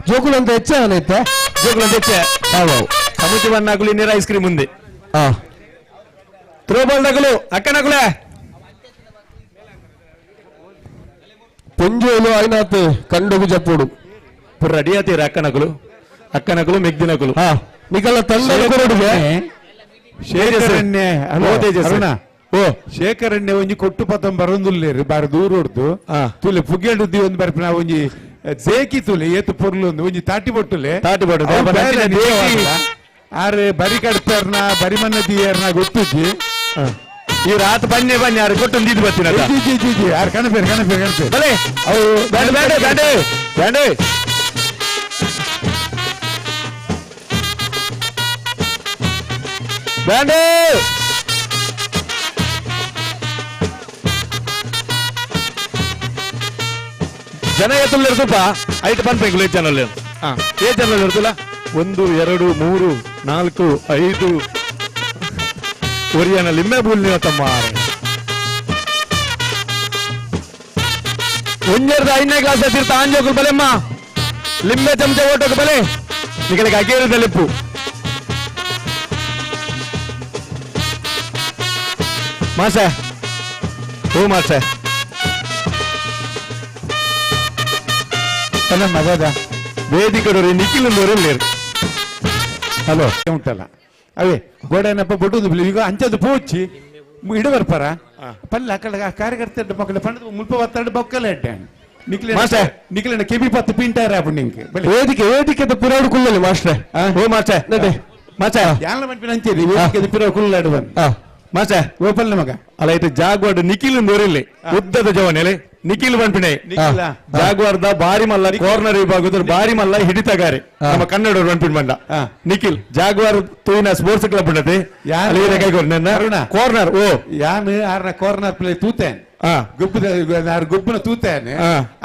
ಜೋಕುಲು ಅಂತ ಹೆಚ್ಚ ಆನೈತೆ ಜೋಕುಲು ಅಂತ ಹೆಚ್ಚ ಸಮುಚಿ ಬಣ್ಣಾಕುಲು ಇನ್ನೇರ ಐಸ್ ಕ್ರೀಮ್ ఉంది ತ್ರೋಬಾಲ್ ನಗಲು ಅಕ್ಕ ನಗುಲೆ ಪೊಂಜೋಲು ಐನಾತ್ ಕಂಡೋಗು ಜಪ್ಪುಡು ರೆಡಿ ಆತೀರ ಅಕ್ಕನಕುಲು ಅಕ್ಕನಕುಲು ಮೆಗ್ದಿನಕುಲು ನಿಕಲ ತಂಡ ಕೊರಡುಗೆ ಶೇಖರಣ್ಯ ಅರುಣ ಓ ಶೇಖರಣ್ಯ ಒಂಜಿ ಕೊಟ್ಟು ಪತಂ ಬರೊಂದುಲ್ಲೇರು ಬಾರಿ ದೂರ ಹೊಡ್ದು ತುಲೆ ಪುಗ್ಗೆಂಡು ಒಂದು ಬರ್ಪಿನ ಒಂಜಿ ಜೇಕಿ ತುಲೆ ಏತು ಪೊರ್ಲು ಒಂದು ಒಂಜಿ ತಾಟಿ ಬೊಟ್ಟುಲೆ ತಾಟಿ ಬೊಟ್ಟು ಆರೆ ಬರಿ ಕಡ್ಪೇರ್ನ ಬರಿ ಮನ್ನ ದಿಯರ್ನ ಗೊತ್ತುಜ್ಜಿ ಈ ರಾತ್ ಬನ್ನಿ ಬನ್ನಿ ಯಾರು ಕೊಟ್ಟು ಇದು ಬರ್ತೀನಿ G G G G ಯಾರು ಕಣಪೇರು ಕಣಪೇರು ಕಣಪೇರು ಬಲೆ ಅವು ಬೇಡ ಬೇಡ ಬೇಡ ಬೇಡ ಬೇಡ ಜನ ಎತ್ತುಲ್ಲ ಇರ್ತಪ್ಪ ಐಟ್ ಪನ್ಪೆಂಗುಲು ಏ ಜನ ಏ ಜನ ಇರ್ತಲ್ಲ 1 2 3 4 5 ಒರಿಯನ ಲಿಂಬೆ ಬೂಲ್ ತಮ್ಮ ಒಂಜರ್ದ 5ನೇ ಕ್ಲಾಸ್ ತೀರ್ಥ ಆಂಜೋಕುಲು ಬಲೆಮ್ಮ ಲಿಂಬೆ ಚಮಚ ಓಟೋಕು ಬಲೆ ನಿಗಳಿಗೆ ಅಗೇರದ ಲಿಪ್ಪು ಮಾಸ ಓ ಮಾಸ ಮಗದ ವೇದಿಕಡೋರಿ ನಿಖಿಲ್ ಲೇರು ಹಲೋ ಉಂಟಲ್ಲ ಅವೇ ಗೋಡೆನಪ್ಪ ಬೊಡ್ಡು ಈಗ ಅಂಚದು ಪೋಚಿ ಇಡ ಬರ್ಪಾರ ಪಲ್ಲ ಅಕಡ ಕಾರ್ಯಕರ್ತ ಮಕ್ಕಳು ಪಂಡದ ಮುಲ್ಪ ಬತ್ತಾಡು ಬೊಕ್ಕಲ ನಿಖಿಲ ನಿಖಿಲ ಕೆಬಿ ಪತ್ತು ಪಿಂಟಾರ ನಿಂಗೆ ವೇದಿಕೆ ವೇದಿಕೆ ಪಿರಾಡು ಕುಲ್ಲಲಿ ಮಾಸ್ಟ್ರೆ ಓ ಮಾಸ್ಟ್ರೆ ನಡೆ ಮಾಸ್ಟ್ರೆ ಯಾಲ ಮಂಪಿನ ಅಂಚೇರಿ ವೇದಿಕೆ ಪಿರಾಡು ಕುಲ್ಲಾಡು ಬಂದು ಮಾಸ್ಟ್ರೆ ಓಪಲ್ ಮಗ ಅಲ್ಲ ಇದು ಜಾಗ್ವಾಡ್ ನಿಖಿಲ್ ದೊರಿಲ್ಲಿ ಉದ್ದದ ಜವನೆಲೆ ನಿಖಿಲ್ ಬಂಪಿಣೆ ಜಾಗ್ವಾರ್ದ ಬಾರಿ ಮಲ್ಲ ಕಾರ್ನರ್ ವಿಭಾಗದ ಬಾರಿ ಮಲ್ಲ ಹಿಡಿತಗಾರೆ ನಮ್ಮ ಕನ್ನಡ ಬಂಪಿನ ಬಂಡ ನಿಖಿಲ್ ಜಾಗ್ವಾರ್ ತೂಯಿನ ಸ್ಪೋರ್ಟ್ಸ್ ಕ್ಲಬ್ ಉಂಡತೆ ಅರುಣ ಕಾರ್ನರ್ ಓ ಯಾನು ಆರ್ನ ಕಾರ್ನರ್ ಪ್ಲೇ ತೂತೇನೆ ಗೊಬ್ಬದ ಆರು ಗೊಬ್ಬನ ತೂತೇನೆ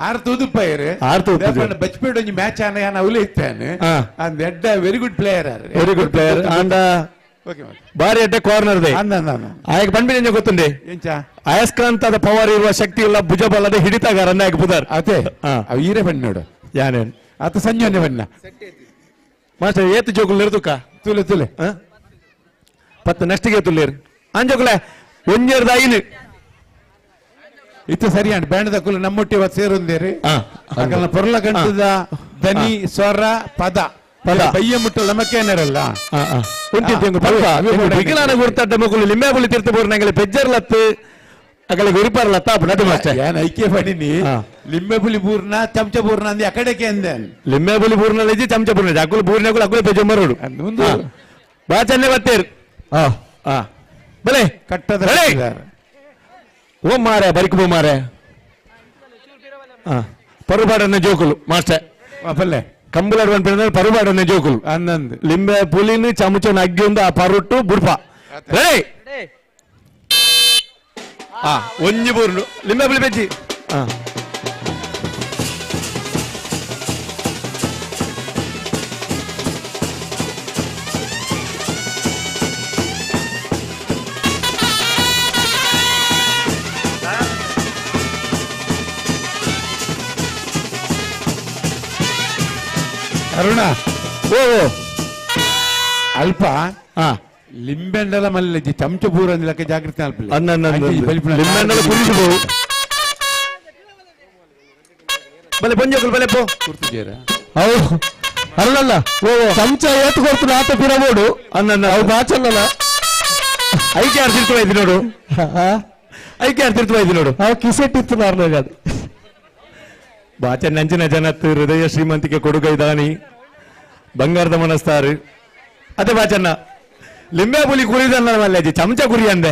ಆರು ತೂದುಪ್ಪೈರು ಆರು ತೂತು ಬಚ್ಪೇಡ್ ಒಂಜಿ ಮ್ಯಾಚ್ ಆನ ಯಾನ್ ಅವಲೇ ಇತ್ತೇನೆ ಅಂದ್ ಎಡ್ಡ very good player very good player and ಬಾರಿ ಅಡ್ಡ ಕಾರ್ನರ್ they ಆಯಕ್ ಬಂದ್ಬಿಡಿ ಗೊತ್ತುಂಡೆ ಅಯಸ್ಕಾಂತದ ಪವರ್ ಇರುವ ಶಕ್ತಿ ಇಲ್ಲ ಭುಜಬಲದ ಹಿಡಿತಗಾರ ಅಂದ ಬುಧಾರ್ ಅದೇ ಈರೇ ಬಣ್ಣ ನೋಡು ಯಾನೇನು ಆತ ಸಂಜೆ ಬಣ್ಣ ಮಾಸ್ಟರ್ ಏತು ಜೋಗುಲ್ ಇರ್ತುಕ ತುಲೆ ತುಲೆ ಪತ್ತು ನೆಕ್ಸ್ಟ್ಗೆ ತುಲ್ಲೇರು ಅಂಜೋಗುಲೆ ಒಂಜೇರ್ದ ಐನು ಇತ್ತು ಸರಿ ಅಂಡ್ ಬ್ಯಾಂಡ್ ಕುಲ ನಮ್ಮೊಟ್ಟಿ ಸೇರೊಂದೇರಿ ಅಕಲ್ನ ಪೊರ್ಲ ಗಂಟದ ದನಿ ಸ್ವರ ಪದ ಪದ ಬಯ್ಯ ಮುಟ್ಟ ನಮಕೇನರಲ್ಲ ಬಿಗಿಲಾನ ಗುರ್ತಡ್ಡ ಮಕ್ಕಳು ಲಿಂಬೆ ಬುಲಿ ತೀರ್ಥ ಬೋರ್ ನಂಗಲೆ ಪೆಜ್ಜರ್ಲತ್ತು ಅಗಲ ಗುರಿಪಾರಲ್ಲ ತಾಪ ನಡು ಮಾಸ್ಟರ್ ಏನ್ ಐಕ್ಯ ಪಡಿನಿ ಲಿಂಬೆ ಬುಲಿ ಬೂರ್ನ ಚಮಚ ಬೂರ್ನ ಅಂದೆ ಅಕಡೆಕೆ ಅಂದೆ ಲಿಂಬೆ ಬುಲಿ ಬೂರ್ನ ಲಜ್ಜಿ ಚಮಚ ಬೂರ್ನ ಅಗುಲು ಬೂರ್ನಗುಲು ಅಗುಲು ಪೆಜ್ಜ ಮರೋಡು ಬಾ ಚೆನ್ನೆ ಬತ್ತೇರು ಬಲೆ ಕಟ್ಟದ ಓ ಮಾರೆ ಬರಿಕು ಬೋ ಮಾರೆ ಪರುಬಾಡನ್ನ ಜೋಕುಲು ಮಾಸ್ಟರ್ ಬಲ್ಲೆ ಕಂಬುಲಾಡ್ ಪನ್ಪಿನ ಪರುಬಾಡನ್ನ ಜೋಕುಲು ಅನ್ನಂದು ಲಿಂಬೆ ಪುಲಿನ ಚಮಚನ ಅಗ್ಗಿ ಒಂದು ಆ ಪರುಟ್ಟು ಬುಡ್ಪ ರೆಡಿ ಒಂಜಿ ಬೂರ್ನು ಲಿಂಬೆ ಪುಲಿ ಬೆಜ್ಜಿ ಅರುಣ ಓ ಅಲ್ಪ ಲಿಂಬೆಂಡಲ ಮಲ್ಲಜ್ಜಿ ಚಮಚ ಬೂರ ಅಂದಿಲಕ್ಕೆ ಜಾಗೃತಿ ಅಲ್ಪ ಲಿಂಬೆಂಡಲ ಕುರಿದು ಬಲೆ ಪಂಜೋಕುಲು ಬಲೆ ಪೋ ಹೌದು ಅರುಣಲ್ಲ ಚಮಚ ಏತು ಕೊಡ್ತು ಆತ ಪಿರಬೋಡು ಅನ್ನ ಅವು ಬಾಚನ್ನಲ್ಲ ಐಕೆ ಆರ್ ತಿರ್ತು ಇದ್ದಿ ನೋಡು ಐಕೆ ಆರ್ ತಿರ್ತು ಇದ್ದಿ ನೋಡು ಅವು ಕಿಸೆಟ್ಟಿತ್ತು ನಾರ್ನಾಗ ಅದು ಬಾಚ ನಂಚಿನ ಜನತ್ ಹೃದಯ ಶ್ರೀಮಂತಿಕೆ ಕೊಡುಗೈದಾನಿ ಬಂಗಾರದ ಮನಸ್ತಾರು ಅದೇ ಬಾಚನ್ನ ಲಿಂಬೆ ಪುಲಿ ಕುರಿದನ್ನ ಮಲ್ಲಜ್ಜಿ ಚಮಚ ಕುರಿ ಅಂದೆ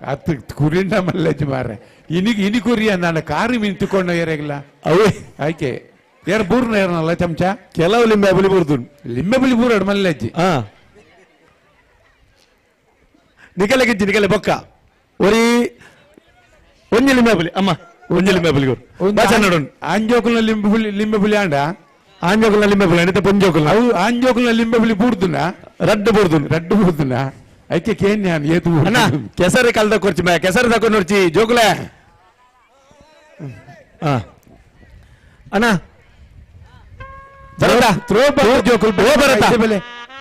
ಅತ್ತು ಕುರಿಂಡ ಮಲ್ಲಜ್ಜಿ ಮಾರ್ರೆ ಇನಿಗೆ ಇನಿ ಕುರಿ ಅಂದ ಕಾರು ಮಿಂತುಕೊಂಡು ಏರಾಗಿಲ್ಲ ಅವೇ ಆಯ್ಕೆ ಏರ್ ಬೂರ್ನ ಏರ್ನಲ್ಲ ಚಮಚ ಕೆಲವು ಲಿಂಬೆ ಪುಲಿ ಬೂರ್ದು ಲಿಂಬೆ ಪುಲಿ ಬೂರಾಡು ಮಲ್ಲಜ್ಜಿ ಹಾ ನಿಕಲೆ ಗಿಜ್ಜಿ ನಿಕಲೆ ಬೊಕ್ಕ ಒರಿ ಒಂಜಿ ಲಿಂಬೆ ಪುಲಿ ಅಮ್ಮ ಒಂಜಿ ಲಿಂಬೆ ಪುಲಿ ಕೊರು. ಆಂಜೋಕುಲ್ನ ಲಿಂಬೆ ಪುಲಿ, ಲಿಂಬೆ ಪುಲಿ ಆಂಡ ಆಂಜೋಕುಲ್ನ ಲಿಂಬೆ ಪುಲಿ ಅಂಡ ಪೊಂಜೋಕುಲ್ನ ಅವು ಆಂಜೋಕುಲ್ನ ಲಿಂಬೆ ಪುಲಿ ಬೂರ್ದುನ ರಡ್ಡು ಬೂರ್ದುನ ರಡ್ಡು ಬೂರ್ದುನ ಐಕೆ ಕೇನ್ಯಾನ್ ಏತು ಅಣ್ಣ ಕೆಸರು ಕಲ್ದ ಕೊರ್ಚಿ ಮೇ ಕೆಸರು ತಕೊಂಡು ನೋಡ್ಚಿ ಜೋಕುಲೆ. ಅಣ್ಣ ಬರತ್ತಾ ಥ್ರೋ ಜೋಕುಲ್ ಬರತ್ತಾ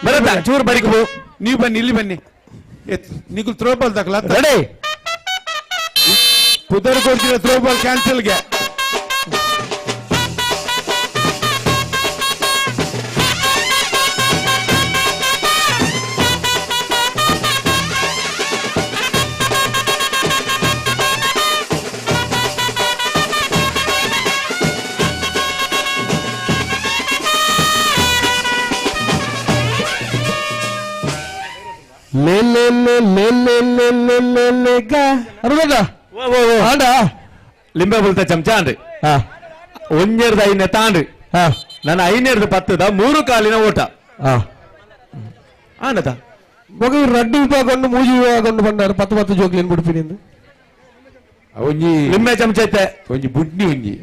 ಬರತ್ತಾ ಚೂರು ಬರಿಕು ನೀವು ಬನ್ನಿ ಇಲ್ಲಿ ಬನ್ನಿ ನೀವು ಥ್ರೋ ಬಾಲ್ ತಕಲ ರೆಡಿ ಪುದರ್ ಕೊಡ್ತೀರ ಥ್ರೋ ಬಾಲ್ ಕ್ಯಾನ್ಸಲ್ಗೆ. ಲೇ ಲೇ ಲೇ ಲೇ ಲೇ ಲೇ ಲೇ ಲೇ ಲೇ ಗ ಅರುಗದ ಆಂಡ ಲಿಂಬೆ ಬುಲ್ತ ಚಮಚ ಅಂಡ್ರಿ ಒಂಜೆರ್ದ ಐನೆ ತಾಂಡ್ರಿ ನನ್ನ ಐನೇರ್ದ ಪತ್ತದ ಮೂರು ಕಾಲಿನ ಓಟ ಆನದ ಮಗ ರಡ್ಡು ವಿಭಾಗ ಮೂಜಿ ವಿಭಾಗ ಬಂದಾರ ಪತ್ತು ಪತ್ತು ಜೋಕ್ಲಿನ್ ಬಿಡ್ತೀನಿ ಒಂಜಿ ಲಿಂಬೆ ಚಮಚ ಐತೆ ಒಂಜಿ ಬುಡ್ನಿ ಒಂಜಿ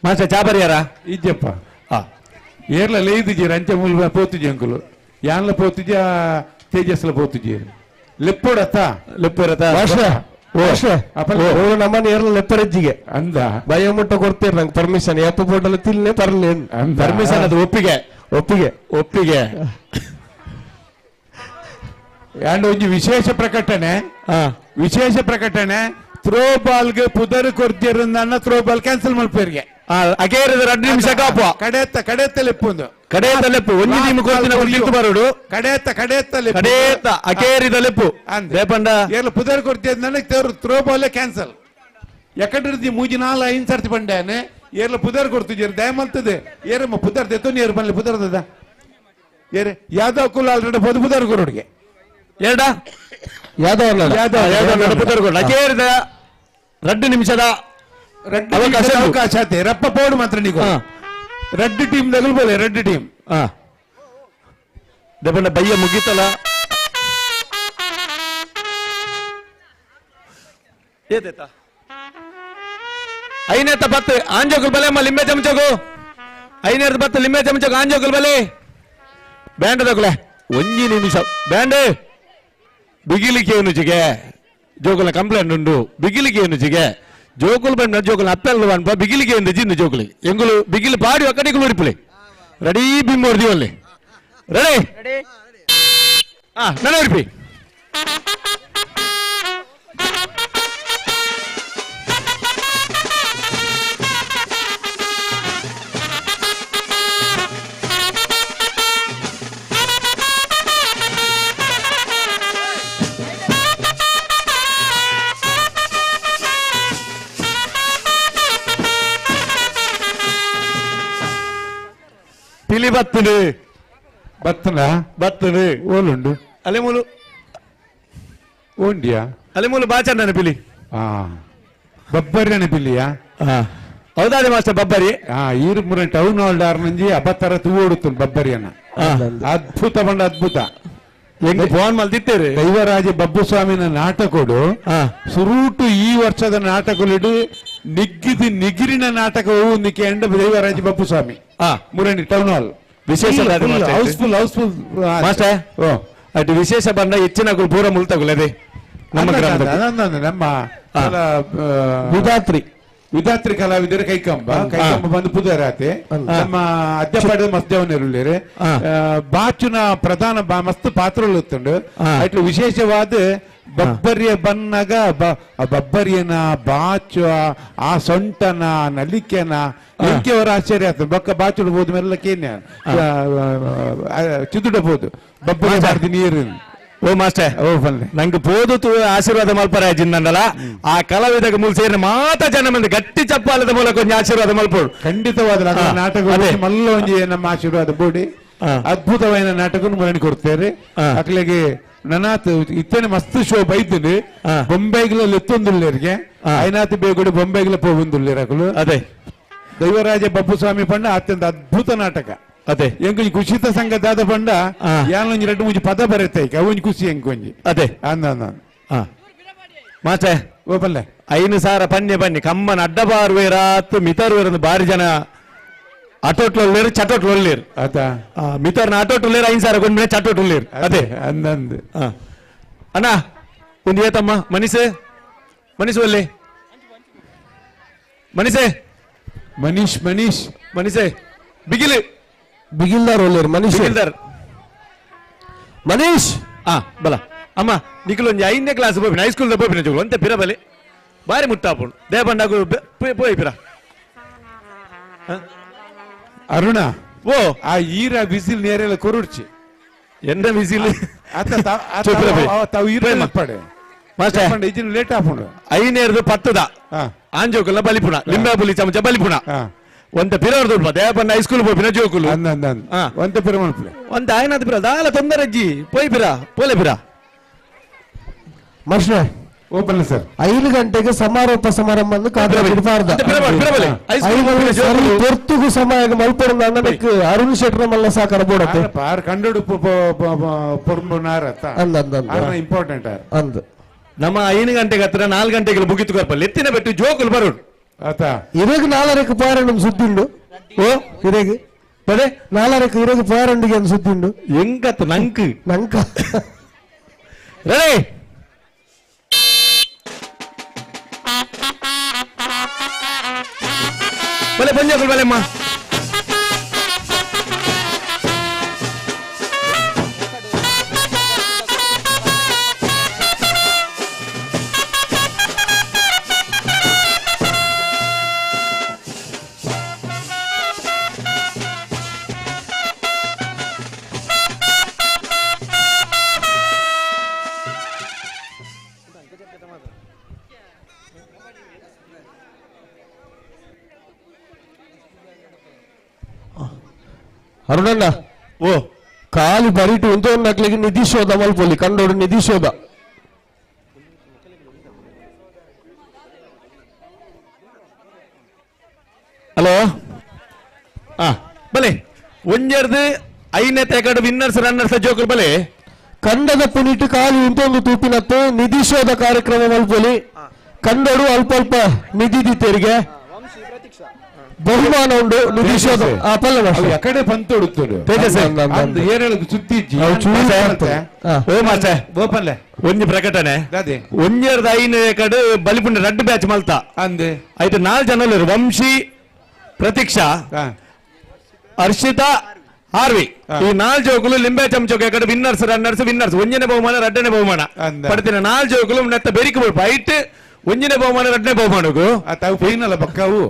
ಮಾಸ್ಟರ್ ಚಾಬರಿಯಾರ ಇಜ್ಜಪ್ಪ ಏರ್ಲ ಲೇಯ್ದುಜಿ ರಂಚ ಮೂಲ ಪೋತುಜಿ ಅಂಕುಲು ಯಾನ್ಲ ಪೋತುಜಿ ತೇಜಸ್ಲ ಪೋತುಜಿ ಲೆಪ್ಪೋಡತ್ತ ಲೆಪ್ಪೋಡತ್ತ ನಮ್ಮನ್ನ ಏರ್ಲ ಲೆಪ್ಪರಜ್ಜಿಗೆ ಅಂದ ಭಯ ಮುಟ್ಟ ಕೊಡ್ತೀರಿ ನಂಗೆ ಪರ್ಮಿಷನ್ ಎಪ್ಪ ಬೋಟಲ್ಲ ತಿನ್ನೆ ಪರ್ಲಿ ಪರ್ಮಿಷನ್ ಅದು ಒಪ್ಪಿಗೆ ಒಪ್ಪಿಗೆ ಒಪ್ಪಿಗೆ. ಅಂಡ್ ಒಂಜಿ ವಿಶೇಷ ಪ್ರಕಟಣೆ ವಿಶೇಷ ಪ್ರಕಟಣೆ ಥ್ರೋ ಬಾಲ್ಗೆ ಪುದರ್ ಕೊರ್ತಿರನ್ನ throw ball cancel ಮಲ್ಪೇರಿಗೆ ಅಕೇರಿದ ಎರಡು ನಿಮಿಷ ಕಾಪ ಕಡೆತ್ತ ಕಡೆತ್ತ ಲೆಪ್ಪೊಂದು ಕಡೆತ್ತ ಲೆಪ್ಪು ಒಂಜಿ ನಿಮ್ ಕೊರ್ತಿನ ನಿಂತು ಬರೋಡು ಕಡೆತ್ತ ಕಡೆತ್ತ ಲೆಪ್ಪು ಕಡೆತ್ತ ಅಕೇರಿದ ಲೆಪ್ಪು ದೇಪಂಡ ಏರ್ಲ ಪುದರ್ ಕೊರ್ತಿಯನ್ನ throw ball cancel ಎಕಡೆ ಮೂಜಿ ನಾಲ್ ಐನ್ ಸರ್ತಿ ಬಂಡ್ಯಾನೆ ಏರ್ಲ ಪುದರ್ ಕೊಡ್ತಿದ್ದೀರಿ ದಯಮಲ್ತದೆ ಏರಮ್ಮ ಪುದರ್ ದೆತ್ತೋ ನೀರು ಬನ್ನಿ ಪುದರ್ದದ ಏರೆ ಯಾದವ್ ಕುಲ ಆಲ್ರೆಡಿ ಪೊದು ಪುದರ್ ಕೊರೋಡಿಗೆ ಎರಡ ಯಾದವ್ ಯಾದವ್ ಪುದರ್ ಕೊಡ ಅಕೇರಿದ 2 ನಿಮಿಷದ ಅವಕಾಶ ಅವಕಾಶ ಆತೆ ರಪ್ಪ ಪೋಡು ಮಾತ್ರ ನೀವು ರೆಡ್ ಟೀಮ್ ತಗಲ್ಬೋಲೆ ರೆಡ್ ಟೀಮ್ ದೆಪಂಡ ಬಯ್ಯ ಮುಗೀತಲ್ಲ ಏದೇತ ಐನೇತ ಬತ್ತು ಆಂಜೋಕುಲ್ ಬಲೆ ಅಮ್ಮ ಲಿಂಬೆ ಚಮಚಗು ಐನೇರ್ದ ಬತ್ತು ಲಿಂಬೆ ಚಮಚಗು ಆಂಜೋಕುಲ್ ಬಲೆ ಬ್ಯಾಂಡ್ ತಗೊಲೆ ಒಂಜಿ ನಿಮಿಷ ಬ್ಯಾಂಡ್ ಬಿಗಿಲಿಕ್ಕೆ ಏನು ಜೋಕುಲ ಕಂಪ್ಲೇಂಟ್ ಉಂಡು ಬಿಗಿಲಿಕ್ಕೆ ಏನು ಜೋಕುಲ್ ಬಂಡ ಜೋಕುಲ್ ಅಪ್ಪೆಲ್ಲ ಬನ್ಪ ಬಿಗಿಲಿಗೆ ಎಂದು ಜಿಂದು ಜೋಕುಲಿ ಎಂಗುಲು ಬಿಗಿಲು ಪಾಡಿ ಒಕ್ಕಡಿಗಳು ಉಡಿಪುಲಿ ರೆಡಿ ಬಿಮ್ಮೋರ್ದಿವಲ್ಲಿ ರೆಡಿ ಹಾ ನನ್ನ ಉಡುಪಿ ಪಿಲಿ ಬತ್ತುಂಡು ಬತ್ತನ ಬತ್ತುಂಡು ಓಲುಂಡು ಅಲೆಮೂಲು ಓಂಡಿಯಾ ಅಲೆಮೂಲು ಬಾಚಣ್ಣನ ಪಿಲಿ ಬಬ್ಬರಿನ ಪಿಲಿಯಾ ಹೌದಾದೆ ಮಾಸ್ಟರ್ ಬಬ್ಬರಿ ಈರು ಮುರ ಟೌನ್ ಹಾಲ್ ನಂಜಿ ಅಬತ್ತರ ತೂವೋಡುತ್ತು ಬಬ್ಬರಿಯನ್ನ ಅದ್ಭುತ ಬಂಡ ಅದ್ಭುತ ಹೆಂಗ್ ಫೋನ್ ಮಲ್ದಿತ್ತೇರಿ ದೈವರಾಜ ಬಬ್ಬುಸ್ವಾಮಿನ ನಾಟಕೋಡು ಸುರೂಟು ಈ ವರ್ಷದ ನಾಟಕಲಿಡು ನಿಗ್ಗಿದ ನಿಗಿರಿನ ನಾಟಕ ಒಂದಕ್ಕೆ ಎಂಡ ದೈವರಾಜ ಬಬ್ಬುಸ್ವಾಮಿ ಮುರಣಿ ಟೌನ್ ಹಾಲ್ ವಿಶೇಷ house full house full master ಅటు ವಿಶೇಷ ಬಂದ ಹೆಚ್ಚಿನ ಪೂರ ಮುಲ್ತಗುಲದೆ ನಮ್ಮ ಗ್ರಾಮದ ನಮ್ಮ ವಿಧಾತ್ರಿ ವಿಧಾತ್ರಿ ಕಲಾವಿದರು ಕೈಕಂಬ ಕೈಕಂಬ ಬಂದು ಪುದರಾತೆ ನಮ್ಮ ಅದ್ಯಪಾಡ ಮಸ್ದೇವನರುಳ್ಳೇರು ಬಾಚುನ ಪ್ರಧಾನ ಮಸ್ತ್ ಪಾತ್ರಗಳು ಅಟ್ಲು ವಿಶೇಷವಾದ ಬಬ್ಬರಿಯ ಬನ್ನಾಗ ಬಬ್ಬರಿಯನ ಬಾಚು ಆ ಸೊಂಟನ ನಲಿಕೆನ ಎಂಕೆಯವರ ಆಶ್ಚರ್ಯ ಆಗ್ತದೆ ಬೊಕ್ಕ ಬಾಚುಡ್ಬೋದು ಮೆಲ್ಲ ಕೇನ್ಯ ಚಿದುಡಬಹುದು ಬಬ್ಬರಿ ಬಾರ್ದಿ ನೀರು ಓ ಮಾಸ್ಟರ್ ಓ ಬನ್ನಿ ನಂಗೆ ಪೋದು ಆಶೀರ್ವಾದ ಮಲ್ಪರ ಜಿನ್ನಂಡಲ ಆ ಕಲಾವಿದಗ ಮೂಲ ಸೇರಿನ ಮಾತ ಜನ ಮಂದಿ ಗಟ್ಟಿ ಚಪ್ಪಾಲದ ಮೂಲಕ ಒಂಜಿ ಆಶೀರ್ವಾದ ಮಲ್ಪೋಡು ಖಂಡಿತವಾದ ನಾಟಕ ಮಲ್ಲ ಒಂಜಿ ನಮ್ಮ ಆಶೀರ್ವಾದ ಬೋಡಿ ಅದ್ಭುತವಾದ ನಾಟಕ ಮುರಣಿ ಕೊಡ್ತೇವೆ ಅಕ್ಲೆಗೆ ನನಾತ್ ಇತ್ತನೆ ಮಸ್ತ್ ಶೋ ಬೈತೀನಿ ಬೊಂಬೈಗ್ಲ ಎತ್ತೊಂದುಳ್ಳೇರಿಗೆ ಐನಾತ್ ಬೇಗುಡಿ ಬೊಂಬೈಗ್ಲ ಪೋವಂದುಳ್ಳೇರು ಅಕಲು ಅದೇ ದೈವರಾಜ ಬಬ್ಬುಸ್ವಾಮಿ ಪಂಡ ಅತ್ಯಂತ ಅದ್ಭುತ ನಾಟಕ ಅದೇ ಎಂಕೊಂಜಿ ಕುಶಿತ ಸಂಘ ದಾದ ಪಂಡ ಯಾನೊಂಜಿ ಎರಡು ಮುಂಜಿ ಪದ ಬರುತ್ತೆ ಅವೊಂಜಿ ಖುಷಿ ಎಂಕೊಂಜಿ ಅದೇ ಅಂದ ಮಾಸ್ಟರ್ ಓಪಲ್ಲೆ 5,000 ಪನ್ನೆ ಬನ್ನಿ ಕಮ್ಮನ ಅಡ್ಡಬಾರುವೇರಾತ್ ಮಿತರುವೇರಂದು ಬಾರಿ ಜನ ಅಟೋಟ್ಲೊಲ್ಲೇರು ಚಟೋಟ್ಲೊಲ್ಲೇರು ಆತ ಮಿತರ್ನ ಅಟೋಟ್ಲೊಲ್ಲೇರು 5,000 ಕೊಂಡ್ಮೇಲೆ ಚಟೋಟ್ಲೊಲ್ಲೇರು ಅದೇ ಅಂದಂದು ಅಣ್ಣ ಒಂದು ಏತಮ್ಮ ಮನೀಸೆ ಮನೀಸು ಒಲ್ಲೆ ಮನೀಸೆ ಮನೀಶ್ ಮನೀಶ್ ಮನೀಸೆ ಬಿಗಿಲು ಬಿಗಿಲ್ದಾರ್ ಒಲ್ಲೇರು ಮನೀಶ್ ಬಿಗಿಲ್ದಾರ್ ಮನೀಶ್ ಆ ಬಲ ಅಮ್ಮ ನಿಖಿಲ್ ಒಂಜಿ 5ನೇ ಕ್ಲಾಸ್ ಪೋಪಿನ ಹೈಸ್ಕೂಲ್ ಪೋಪಿನ ಜೋಗುಲು ಅಂತೆ ಪಿರ ಬಲೆ ಬಾರಿ ಮುಟ್ಟಾಪುಂಡು ದೇಪಂಡಾಗು ಪೋಯಿ ಪಿರ ಅರುಣ ಓ ಆ ಈರ ಬಿಸಿಲ್ ನೇರೆಲ್ಲ ಕೊರುಡ್ಚಿ ಎನ್ನ ಬಿಸಿಲು ಆತ ತಾವು ಈರ ಪಡೆ ಮಾಸ್ಟರ್ ಇಜಿನ ಲೇಟ್ ಆಪುಂಡು ಐನೇರ್ದು ಪತ್ತದ ಆಂಜೋಕುಲ್ನ ಬಲಿಪುಣ ಲಿಂಬೆ ಪುಲಿ ಚಮಚ ಬಲಿಪುಣ ಒಂತ ಪಿರವರ್ ದುಡ್ಪ ದೇಪಂಡ ಹೈಸ್ಕೂಲ್ ಪೋಪಿನ ಜೋಕುಲು ಒಂತ ಪಿರ ಮನ್ಪುಲೆ ಒಂತ ಆಯ್ನಾದ ಪಿರ ದಾಲ ತೊಂದರೆ ಅಜ್ಜಿ ಪೋಯ್ ಪಿರ ಪೋಲೆ ಪಿರ ಮಶ್ನೆ ಓಪನ್ ಸರ್ 5 ಗಂಟೆಗೆ ಸಮಾರೋಪ ಸಮಾರಂಭ ಪೊರ್ತುಗು ಸಮಯ ಮಲ್ಪಡ ನನಗೆ ಅರುಣ್ ಶೆಟ್ಟರ್ ಮಲ್ಲ ಸಾಕಾರ ಬೋಡತ್ತೆ ಕಂಡು ಇಂಪಾರ್ಟೆಂಟ್ ಅಂದ್ ನಮ್ಮ 5 ಗಂಟೆಗೆ ಹತ್ರ 4 ಗಂಟೆಗೆ ಮುಗಿತು ಕೊರ್ಪಲ್ಲಿ ಎತ್ತಿನ ಬೆಟ್ಟು ಜೋಕುಲು ಬರೋಡು ಆತ ಇರಗ್ 4 ಪಾರಂಡು ಸುದ್ದಿಂಡು ಓ ಇರಗ್ ಪದೇ 4 ಇರಗ್ ಪಾರಂಡಿಗೆ ಸುದ್ದಿಂಡು ಎಂಗತ್ತು ನಂಕ್ ನಂಕ ರೆಡಿ ಬಲೆ ಪಂಜಾಬ್ ಬಲೆಮ್ಮ ಅರುಣಣ್ಣ ಓ ಕಾಲು ಬರಿಟು ಉಂಟು ನಿಧಿ ಶೋಧ ಮಲ್ಪೊಲಿ ಕಂಡೋಡು ನಿಧಿ ಶೋಧ ಹಲೋ ಆ ಬಲೆ ಒಂಜರ್ದು 5ನೇ ತೇಕಡು ವಿನ್ನರ್ಸ್ ರನ್ನರ್ಸ್ ಜೋಕುಲು ಬಲೆ ಕಂಡದ ಪುನಿಟ್ಟು ಕಾಲು ಇಂತೊಂದು ತೂಪಿನತ್ತು ನಿಧಿ ಶೋಧ ಕಾರ್ಯಕ್ರಮ ಮಲ್ಪೊಲಿ ಕಂಡೋಡು ಅಲ್ಪ ಅಲ್ಪ ನಿಧಿ ದಿತ್ತೇರಿಗೆ ಬಹುಮಾನ ಉಂಡು ನಿಧಿ ಶೋಧ ಎಕಡೆ ಪಂತ ತೇಜಸ್ ಸುದ್ದಿ ಓ ಮಾಸ್ಟರ್ ಓಪನ್ಲೆ ಒಂಜಿ ಪ್ರಕಟಣೆ ಒಂಜರ್ದ 5ನೇ ಕಡೆ ಬಲಿಪುಂಡ ರಡ್ಡು ಬ್ಯಾಚ್ ಮಲ್ತ ಅಂದೆ ಆಯ್ತು 4 ಜನ ವಂಶಿ ಪ್ರತೀಕ್ಷಾ ಹರ್ಷಿತಾ ಆರ್ವಿ ಈ 4 ಜೋಕುಲು ಲಿಂಬೆ ಚಮಚೋಕೆ ಕಡೆ winners runners winners ಒಂಜನೇ ಬಹುಮಾನ ರಡ್ಡನೇ ಬಹುಮಾನ ಪಡ್ತಿನ 4 ಜೋಕುಲು ನೆತ್ತ ಬೆರಿಕು ಬೋಡ್ಪ ಐಟ್ ಒಂಜನೇ ಬಹುಮಾನ ರಡ್ಡನೇ ಬಹುಮಾನಗು ಫೈನಲ್ ಪಕ್ಕವು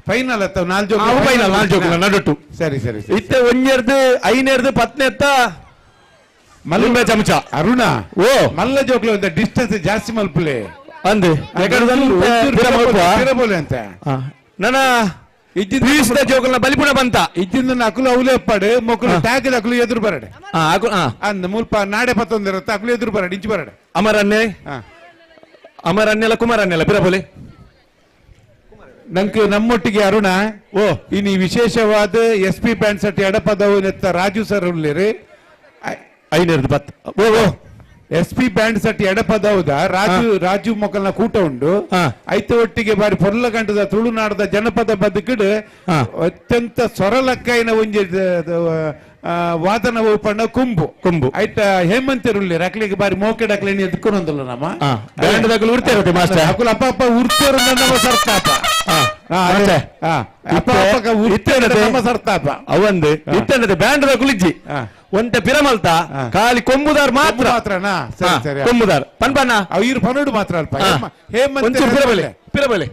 ಫೈನಲ್ ಅತ್ತ 4 ಜೋಕುಲು ಫೈನಲ್ 4 ಜೋಕುಲು ನಡುಟು ಸರಿ ಸರಿ ಇತ್ತೆ ಒಂಜರ್ದು 5ನೇರ್ದು 10ನೇತ್ತ ಮಲ್ಲಿಂಬೆ ಚಮಚ ಅರುಣ ಓ ಮಲ್ಲ ಜೋಕ್ಲು ಅಂತ ಡಿಸ್ಟೆನ್ಸ್ ಜಾಸ್ತಿ ಮಲ್ಪುಲೆ ಅಂದೆ ಅಂತ ನನ್ನ ಜೋಕುಲ್ನ ಬಲಿಪುಣ ಬಂತ ಇಜ್ಜಿಂದ ಅಕುಲು ಅವಲೇ ಅಪ್ಪಾಡು ಮೊಕ್ಕಲು ಟ್ಯಾಗದ ಅಕುಲು ಎದುರು ಬರಡೆ ಅಂದ ಮುಲ್ಪ ನಾಡೆ ಪತ್ತೊಂದಿರತ್ತ ಅಕುಲು ಎದುರು ಬರಡೆ ಇಂಚು ಬರಡೆ ಅಮರನ್ನೇ ಅಮರನ್ನೆಲ್ಲ ಕುಮಾರನ್ನೆಲ್ಲ ಪಿರಬೋಲೆ ನಂಗೆ ನಮ್ಮೊಟ್ಟಿಗೆ ಅರುಣ ಓ ಇನ್ನು ವಿಶೇಷವಾದ S P pant ಸಟ್ಟಿ ಎಡಪದವು ನೆತ್ತ ರಾಜು ಸರ್ ಉಳ್ಳೇರಿ 5ನೇರ್ದು 10 ಓ ಓ S P band ಸಟ್ಟಿ ಎಡಪದೌದ ರಾಜು ರಾಜು ಮೊಕಲ್ನ ಕೂಟ ಉಂಡು ಐತ ಒಟ್ಟಿಗೆ ಬಾರಿ ಪೊರ್ಲ ಗಂಟದ ತುಳುನಾಡದ ಜನಪದ ಬದುಕಿಡು ಅತ್ಯಂತ ಸೊರಲಕ್ಕೈನ ಒಂಜಿ ವಾದನ ಓಪಣ್ಣ ಕುಂಬು ಕುಂಬು ಐತ ಹೇಮಂತರುಳ್ಳಿ ರಕ್ಲಿಗೆ ಬಾರಿ ಮೋಕೆ ಡಕ್ಲಿ ಎದ್ಕೊಂಡಲ್ಲ ನಮ್ಮ ಬ್ಯಾಂಡ್ ದಕಲು ಉರ್ತಿರುತ್ತೆ ಮಾಸ್ಟರ್ ಅಕುಲು ಅಪ್ಪ ಅಪ್ಪ ಉರ್ತಿರು ನಮ್ಮ ಸರ್ತಾಪ ಸರ್ತಾಪ ಅವಂದು ಇತ್ತಂಡತೆ ಬ್ಯಾಂಡ್ ದಕಲು ಇಜ್ಜಿ ಒಂತೆ ಪಿರಮಲ್ತ ಖಾಲಿ ಕೊಂಬುದಾರ್ ಮಾತ್ರ ಸರಿ ಕೊಂಬುದಾರ್ ಪನ್ಪಣ್ಣ ಇರು ಪನ್ನಡು ಮಾತ್ರ ಅಲ್ಪ ಹೇಮಂತ ಪಿರಬಲೆ ಪಿರಬಲೆ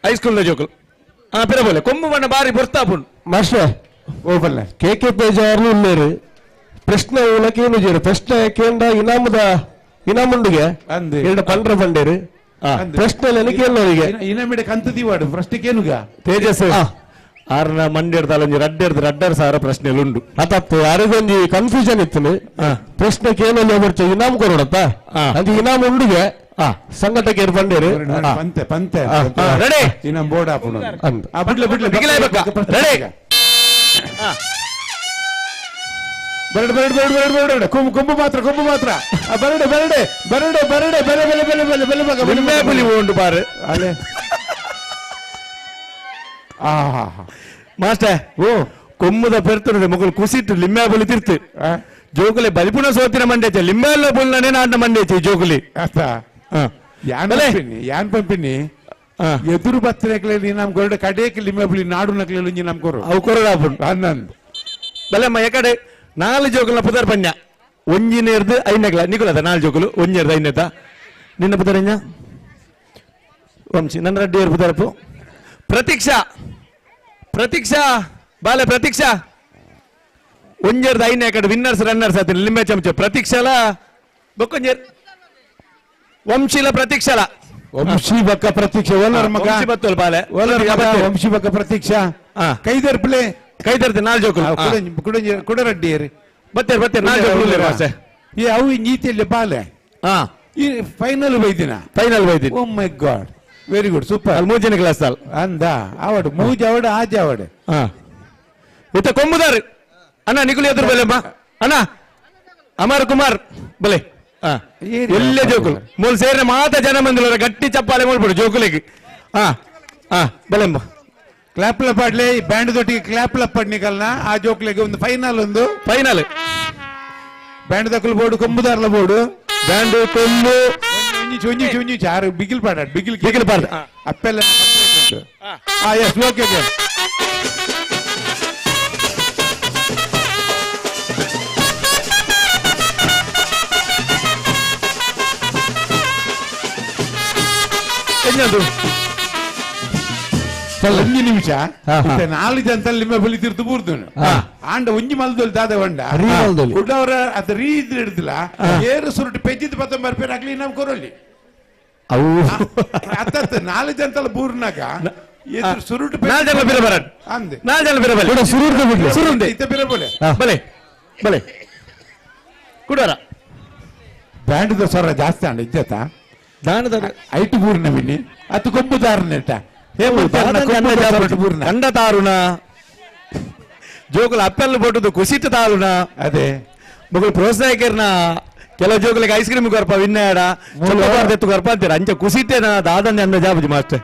ಹೈಸ್ಕೂಲ್ ಜೋಕುಲು ಪಿರಬಲೆ ಕೊಂಬು ಬಣ್ಣ ಬಾರಿ ಬರ್ತಾಪುಂಡು ಮಾಸ್ಟರ್ ಓಪಲ್ಲೆ ಕೆ ಕೆ ಪೇಜಾರ್ಲು ಉಳ್ಳೇರು ಪ್ರಶ್ನೆ ಉಲಕೇನು ಜೇರು ಪ್ರಶ್ನೆ ಕೇಂದ್ರ ಇನಾಮದ ಇನಾಮುಂಡಿಗೆ ಅಂದೆ ಎರಡು ಪಂಡ್ರ ಬಂಡೇರು ಪ್ರಶ್ನೆ ಕೇಳೋರಿಗೆ ಇನಾಮಿಡ ಕಂತದಿವಾಡು ಪ್ರಶ್ನೆ ಕೇನುಗ ತೇಜಸ್ ಆರ್ನ ಮಂಡ್ಯರ್ದ ಒಂಜಿ ರಡ್ಡೆರ್ದು ರಡ್ಡರ್ ಸಾವಿರ ಪ್ರಶ್ನೆలు ಉಂಡು ಅತತ್ತು ಯಾರಿಗೊಂಜಿ ಕನ್ಫ್ಯೂಷನ್ ಇತ್ತು ಪ್ರಶ್ನೆ ಕೇಳಲ್ಲಿ ಬರ್ಚೆ ಇನಾಮ್ ಕೊರೋಡತ್ತ ಅದು ಇನಾಮ್ ಉಂಡಿಗೆ ಸಂಘಟಕರು ಬಂಡೇರು ಪಂತೆ ಪಂತೆ ರೆಡಿ ಇನಾಮ್ ಬೋರ್ಡ್ ಹಾಪುಂಡು ಅಂದ್ ಬಿಡ್ಲೆ ಬಿಡ್ಲೆ ರೆಡಿ ಬರಡು ಬರಡು ಬರಡು ಬರಡು ಬರಡು ಕೊಂಬು ಕೊಂಬು ಮಾತ್ರ ಕೊಂಬು ಮಾತ್ರ ಬರಡೆ ಬರಡೆ ಬರಡೆ ಬರಡೆ ಬೆಲೆ ಬೆಲೆ ಬೆಲೆ ಬೆಲೆ ಬೆಲೆ ಮಗ ಲಿಂಬೆ ಪುಲಿ ಉಂಡು ಬಾರು ಅಲೆ ಮಾಸ್ಟರ್ ಓ ಕೊಮ್ಮುದ ಪೆರ್ತುಂಡು ಮೊಗಲು ಕುಸಿಟ್ಟು ಲಿಂಬೆ ಬಲಿ ತಿರ್ತು ಜೋಕುಲೆ ಬಲಿಪುಣ ಸೋತಿನ ಮಂಡೇಚೆ ಲಿಂಬೆ ಎಲ್ಲ ಬುಲ್ನೇ ನಾಡಿನ ಮಂಡೇಚೆ ಜೋಕುಲಿ ಯಾನ್ ಪಂಪಿನಿ ಯಾನ್ ಪಂಪಿನಿ ಎದುರು ಬತ್ತನೆಕ್ಲೆ ನಮ್ ಕೊರಡೆ ಕಡೇಕ್ ಲಿಂಬೆ ಬುಲಿ ನಾಡು ನಕ್ಲೆ ಒಂಜಿ ನಮ್ ಕೊರು ಅವು ಕೊರಡಾಪುಂಡು ಅನ್ನಂದು ಬಲೆ ಎಕಡೆ ನಾಲ್ ಜೋಕುಲ್ನ ಪುದರ್ ಪನ್ಯ ಒಂಜಿನೇರ್ದು ಐನಗ್ಲ ನಿಕುಲದ ನಾಲ್ ಜೋಕುಲು ಒಂಜೇರ್ದು ಐನೇತ ನಿನ್ನ ಪುದರಂಜ ವಂಶಿ ನನ್ನ ರೆಡ್ಡಿ ಪುದರಪ್ಪು ಪ್ರತೀಕ್ಷಾ ಪ್ರತೀಕ್ಷಾ ಬಾಲೆ ಪ್ರತೀಕ್ಷಾ ಒಂಜೇರ್ದು ಐನೇ ಕಡೆ ವಿನ್ನರ್ಸ್ ರನ್ನರ್ಸ್ ಆತೀನಿ ಲಿಂಬೆ ಚಮಚ ಪ್ರತೀಕ್ಷಾಲ ಬೊಕ್ಕೊಂಜೇರ್ ವಂಶಿಲ ಪ್ರತೀಕ್ಷಾಲ ವಂಶಿ ಬಕ್ಕ ಪ್ರತೀಕ್ಷಾ ಓಲರ್ ಮಗ ವಂಶಿ ಬತ್ತೋಲ್ ಬಾಲೆ ಓಲರ್ ಮಗ ವಂಶಿ ಬಕ್ಕ ಪ್ರತೀಕ್ಷಾ ಕೈದರ್ಪ್ಲೆ ಕೈದರ್ತಿ ನಾಲ್ ಜೋಕುಲು ಕುಡರಡ್ಡಿ ಬತ್ತೇರ್ ಬತ್ತೇರ್ ನಾಲ್ ಜೋಕುಲು ಮಾಸ್ಟರ್ ಏ ಅವು ನೀತಿಯಲ್ಲಿ ಬಾಲೆ ಈ ಫೈನಲ್ ಬೈದಿನ ಫೈನಲ್ ಬೈದಿನ oh my god very good super ಅಲ್ಲಿ ಮೂಜನೇ ಕ್ಲಾಸ್ ಅಲ್ ಅಂದ ಆವಡು ಮೂಜ್ ಅವಡು ಆಜೆ ಅವಡು ಇತ್ತ ಕೊಂಬುದಾರು ಅಣ್ಣ ನಿಕುಲಿ ಎದುರು ಬಲೆ ಅಮ್ಮ ಅಣ್ಣ ಅಮರ್ ಕುಮಾರ್ ಬಲೆ ಎಲ್ಲ ಜೋಕುಲು ಮೂಲ ಸೇರಿನ ಮಾತ ಜನ ಮಂದಿರ ಗಟ್ಟಿ ಚಪ್ಪಾಳೆ ಮಾಡ್ಬಿಡು ಜೋಕುಲಿಗೆ ಬಲೆಂಬ ಕ್ಲಾಪ್ಲ ಪಾಡ್ಲೆ ಬ್ಯಾಂಡ್ ದೊಟ್ಟಿಗೆ ಕ್ಲಾಪ್ಲ ಪಡ್ನಿಕಲ್ನ ಆ ಜೋಕ್ಲಿಗೆ ಒಂದು ಫೈನಲ್ ಒಂದು ಫೈನಲ್ ಬ್ಯಾಂಡ್ ದಕ್ಕಲು ಬೋರ್ಡು ಕೊಂಬುದಾರ್ಲ ಬೋರ್ಡು ಬ್ಯಾಂಡ್ ಕೊಂಬು ಒಂಜಿ ಒಂಜಿ ಒಂಜಿ ಚಾರು ಬಿಗಿಲ್ ಪಾಡ ಬಿಗಿಲ್ ಬಿಗಿಲ್ ಪಾಡ ಅಪ್ಪೆಲ್ಲ yes okay okay ಎಂಜಂದು ಒಂಜಿ ನಿಮಿಷ ನಾಲ್ಕು ಜನ ಲಿಂಬೆ ಬಲಿ ತಿರ್ತು ಬೂರ್ದು ಆಂಡ ಒಂಜಿ ಮಲ್ದೊಲ್ ದಾದ వంಡ ಕುಡವರ ಅದ ರೀ ಹಿಡ್ದಿಲ್ಲ ಏರು ಸುರುಟು ಪೆಜ್ಜಿದ್ ಪತ್ತ ಬರ್ಪೇರು ಆಗ್ಲಿ ನಾವು ಕೊರೊಲ್ಲಿ ಅವು ಅತ್ತ ನಾಲ್ಕು ಜನತಲ್ಲ ಬೂರ್ನಾಗ ಎದುರು ಸುರುಟು ನಾಲ್ಕು ಜನ ಬಿರ ಬರನ್ ಅಂದೆ ನಾಲ್ಕು ಜನ ಬಿರ ಬಲೆ ಸುರುಟು ಬಿಡ್ಲಿ ಸುರುಂದೆ ಇತ್ತ ಬಿರ ಬಲೆ ಬಲೆ ಬಲೆ ಕುಡವರ ಬ್ಯಾಂಡ್ ಸ್ವರ ಜಾಸ್ತಿ ಅಂಡ ಇಜ್ಜತ ದಾನದ ಐಟು ಬೂರ್ನ ಬಿನ್ನಿ ಅತ್ತು ಕೊಂಬುದಾರನೆಟ್ಟ ಕಂಡ ತಾರುಣ ಜೋಕುಲು ಅಪ್ಪೆಲ್ಲ ಪೊಟ್ಟುದು ಕುಸಿತ ತಾರುಣ ಅದೇ ಮಗಳು ಪ್ರೋತ್ಸಾಹಕರ್ನ ಕೆಲವು ಜೋಕುಲಿಗೆ ಐಸ್ ಕ್ರೀಮ್ ಕೊರ್ಪ ವಿನ್ನಾಡ ಎತ್ತು ಕೊರ್ಪ ಅಂತೀರ ಅಂಚೆ ಕುಸಿತೇನ ದಾದನ್ನೇ ಅಂದ ಜಾಬುಜಿ ಮಾಸ್ಟರ್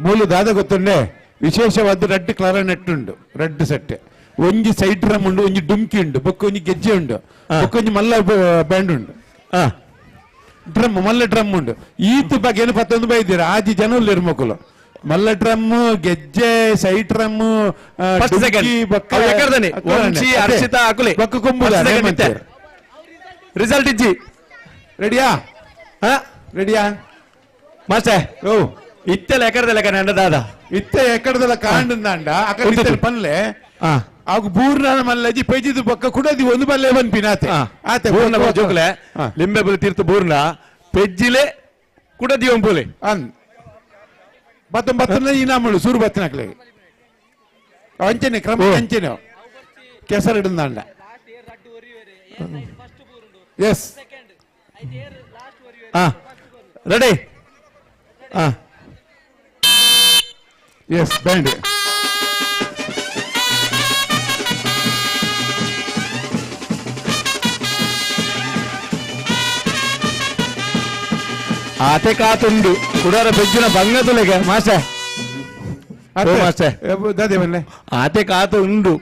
ಮೂಲು ದಾದ ಗೊತ್ತುಂಡೆ ವಿಶೇಷವಾದ ರೆಡ್ ಕ್ಲರನೆಟ್ ಉಂಡು ರೆಡ್ ಸೆಟ್ ಒಂಜಿ ಸೈಡ್ ಡ್ರಮ್ ಉಂಡು ಒಂಜಿ ಡುಮ್ಕಿ ಉಂಡು ಬೊಕ್ಕ ಒಂಜಿ ಗೆಜ್ಜೆ ಉಂಡು ಬೊಕ್ಕ ಒಂಜಿ ಮಲ್ಲ ಬ್ಯಾಂಡ್ ಉಂಡು ಡ್ರಮ್ ಮಲ್ಲ ಡ್ರಮ್ ಉಂಡು ಈತ್ ಬಗ್ಗೆ ಪತ್ತೊಂದು ಬೈದಿರ ಆಜಿ ಜನ ಉಲ್ಲೇರು ಮಕ್ಕಳು ಮಲ್ಲ ಡ್ರಮ್ ಗೆಜ್ಜೆ side drum first second Vamshi Harshita ಅಕುಲೆ ಬೊಕ್ಕ ಕೊಂಬುದ ರಿಸಲ್ಟ್ ಇಜ್ಜಿ ರೆಡಿಯಾ ರೆಡಿಯಾ ಮಾಸ್ಟರ್ ಓ ಇತ್ತೆಲ್ಲ ಎಕಡದ ಲೆಕ್ಕ ನಂಡ ದಾದ ಇತ್ತೆ ಎಕಡದಲ್ಲ ಕಾಂಡಂದಾಂಡ ಅಕಡೆ ಪನ್ಲೆ ಆಗ ಬೂರ್ನ ಮಲ್ಲಜಿ ಪೆಜಿದು ಬೊಕ್ಕ ಕುಡದಿ ಒಂದು ಬಲ್ಲೆ ಬನ್ಪಿನ ಆತೆ ಆತೆ ಬೂರ್ನ ಜೋಕುಲೆ ಲಿಂಬೆ ಬುಲಿ ತೀರ್ಥ ಬೂರ್ನ ಪೆಜ್ಜಿಲೆ ಕುಡದಿ ಒಂಪುಲೆ ಅನ್ ಬತ್ತ ಬತ್ತನ ಈ ನಾಮಳು ಸೂರು ಬತ್ತನಕ್ಲೆ ಅಂಚನೆ ಕ್ರಮ ಅಂಚನೆ ಕೆಸರು ಇಡಂದಾಂಡ ಎಸ್ ready S band ಆತೆ ಕಾತುಂಡು ಕುಡಾರ ಪೆಜ್ಜುನ ಬಂಗ ತುಲೆಗೆ ಮಾಸ್ಟರ್ ಮಾಸ್ಟರ್ ಆತೆ ಕಾತು ಉಂಡು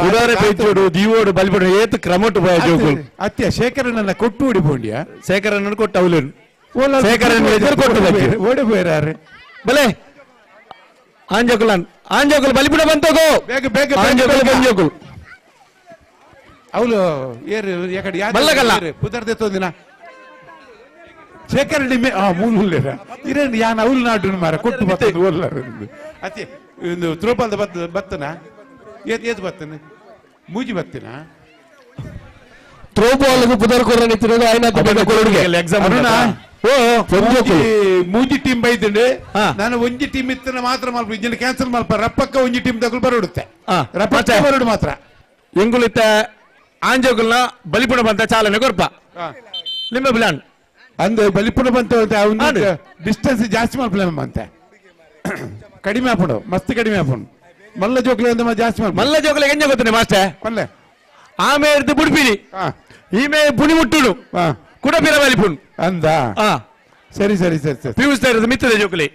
ಕುಡಾರ ಪೆಜ್ಜೋಡು ದೀವೋಡು ಬಲ್ಬಿಡು ಏತು ಕ್ರಮಟು ಪೋಯ ಜೋಕುಲು ಅತ್ಯ ಶೇಖರನ್ನ ಕೊಟ್ಟು ಉಡಿ ಪೋಂಡಿಯ ಶೇಖರನ್ನ ಕೊಟ್ಟು ಅವಲೇನು ಶೇಖರನ್ನ ಎದುರು ಕೊಟ್ಟು ಬಗ್ಗೆ ಓಡಿ ಪೋಯರಾರೆ ಬಲೆ ಆಂಜೋಕುಲನ್ ಆಂಜೋಕುಲು ಬಲಿಪುಡ ಬಂತೋಗೋ ಬೇಗ ಬೇಗ ಆಂಜೋಕುಲು ಬಂಜೋಕುಲು ಅವಳು ಏರು ಯಾಕಡೆ ಮಲ್ಲಗಲ್ಲ. ಪುದರ್ದೆ ದಿನ ಶೇಖರ್ ಡಿಮೆ ಆ ಮೂಲ ಇರೇನು ಯಾನ್ ಅವಳು ನಾಡು ಮಾರ ಕೊಟ್ಟು ಬತ್ತದ ಓಲ್ಲರು ಅತಿ ಒಂದು ತ್ರೋಪಾಲ್ದ ಬತ್ತ ಬತ್ತನ ಏತ್ ಏತ್ ಬತ್ತನ ಮೂಜಿ ಬತ್ತಿನ ಥ್ರೋಬಾಲ್ ಪುದರ್ ಕೊರ ನಿಂತಿರೋದು ಆಯ್ನ ಎಕ್ಸಾಮ್ ಅರುಣ, ಓ ಮೂಜಿ ಟೀಮ್ ಬೈದಿಂಡೆ ನಾನು ಒಂಜಿ ಟೀಮ್ ಇತ್ತನ ಮಾತ್ರ ಮಲ್ಪ ಇಂಜಿನ ಕ್ಯಾನ್ಸಲ್ ಮಲ್ಪ ರಪ್ಪಕ್ಕ ಒಂಜಿ ಟೀಮ್ ತಗೊಳ್ ಬರೋಡುತ್ತೆ ರಪ್ಪಕ್ಕ ಬರೋಡು ಮಾತ್ರ ಎಂಗುಲಿತ್ತ ಆಂಜೋಕುಲ್ನ ಬಲಿಪುಣ ಬಂತ ಚಾಲನೆ ಕೊರ್ಪ ಲಿಂಬೆ ಬಿಲಾನ್ ಅಂದ್ರೆ ಬಲಿಪುಣ ಬಂತ ಡಿಸ್ಟೆನ್ಸ್ ಜಾಸ್ತಿ ಮಲ್ಪಲೆ ಅಂತೆ ಕಡಿಮೆ ಆಪುಂಡು ಮಸ್ತ್ ಕಡಿಮೆ ಆಪುಂಡು ಮಲ್ಲ ಜೋಕ್ಲೆ ಅಂತ ಜಾಸ್ತಿ ಮಲ್ಪ ಮಲ್ಲ ಜೋಕ್ಲೆ ಎಂಜ ಗೊತ್ತನೆ ಮಾಸ್ಟರ್ ಪಲ್ಲೆ ಆಮೇರ್ದು ಬುಡ್ಪಿನಿ ಈಮೆ ಪುಣಿ ಮುಟ್ಟುಡು ಕುಡ ಪಿರ ಬಲಿಪುಣ್ ಅಂದ ಸರಿ ಸರಿ ಸರಿ ಸರಿ ಪಿಯೂಸ್ ಇರೋದು ಮಿತ್ತದೆ ಜೋಕುಲೆ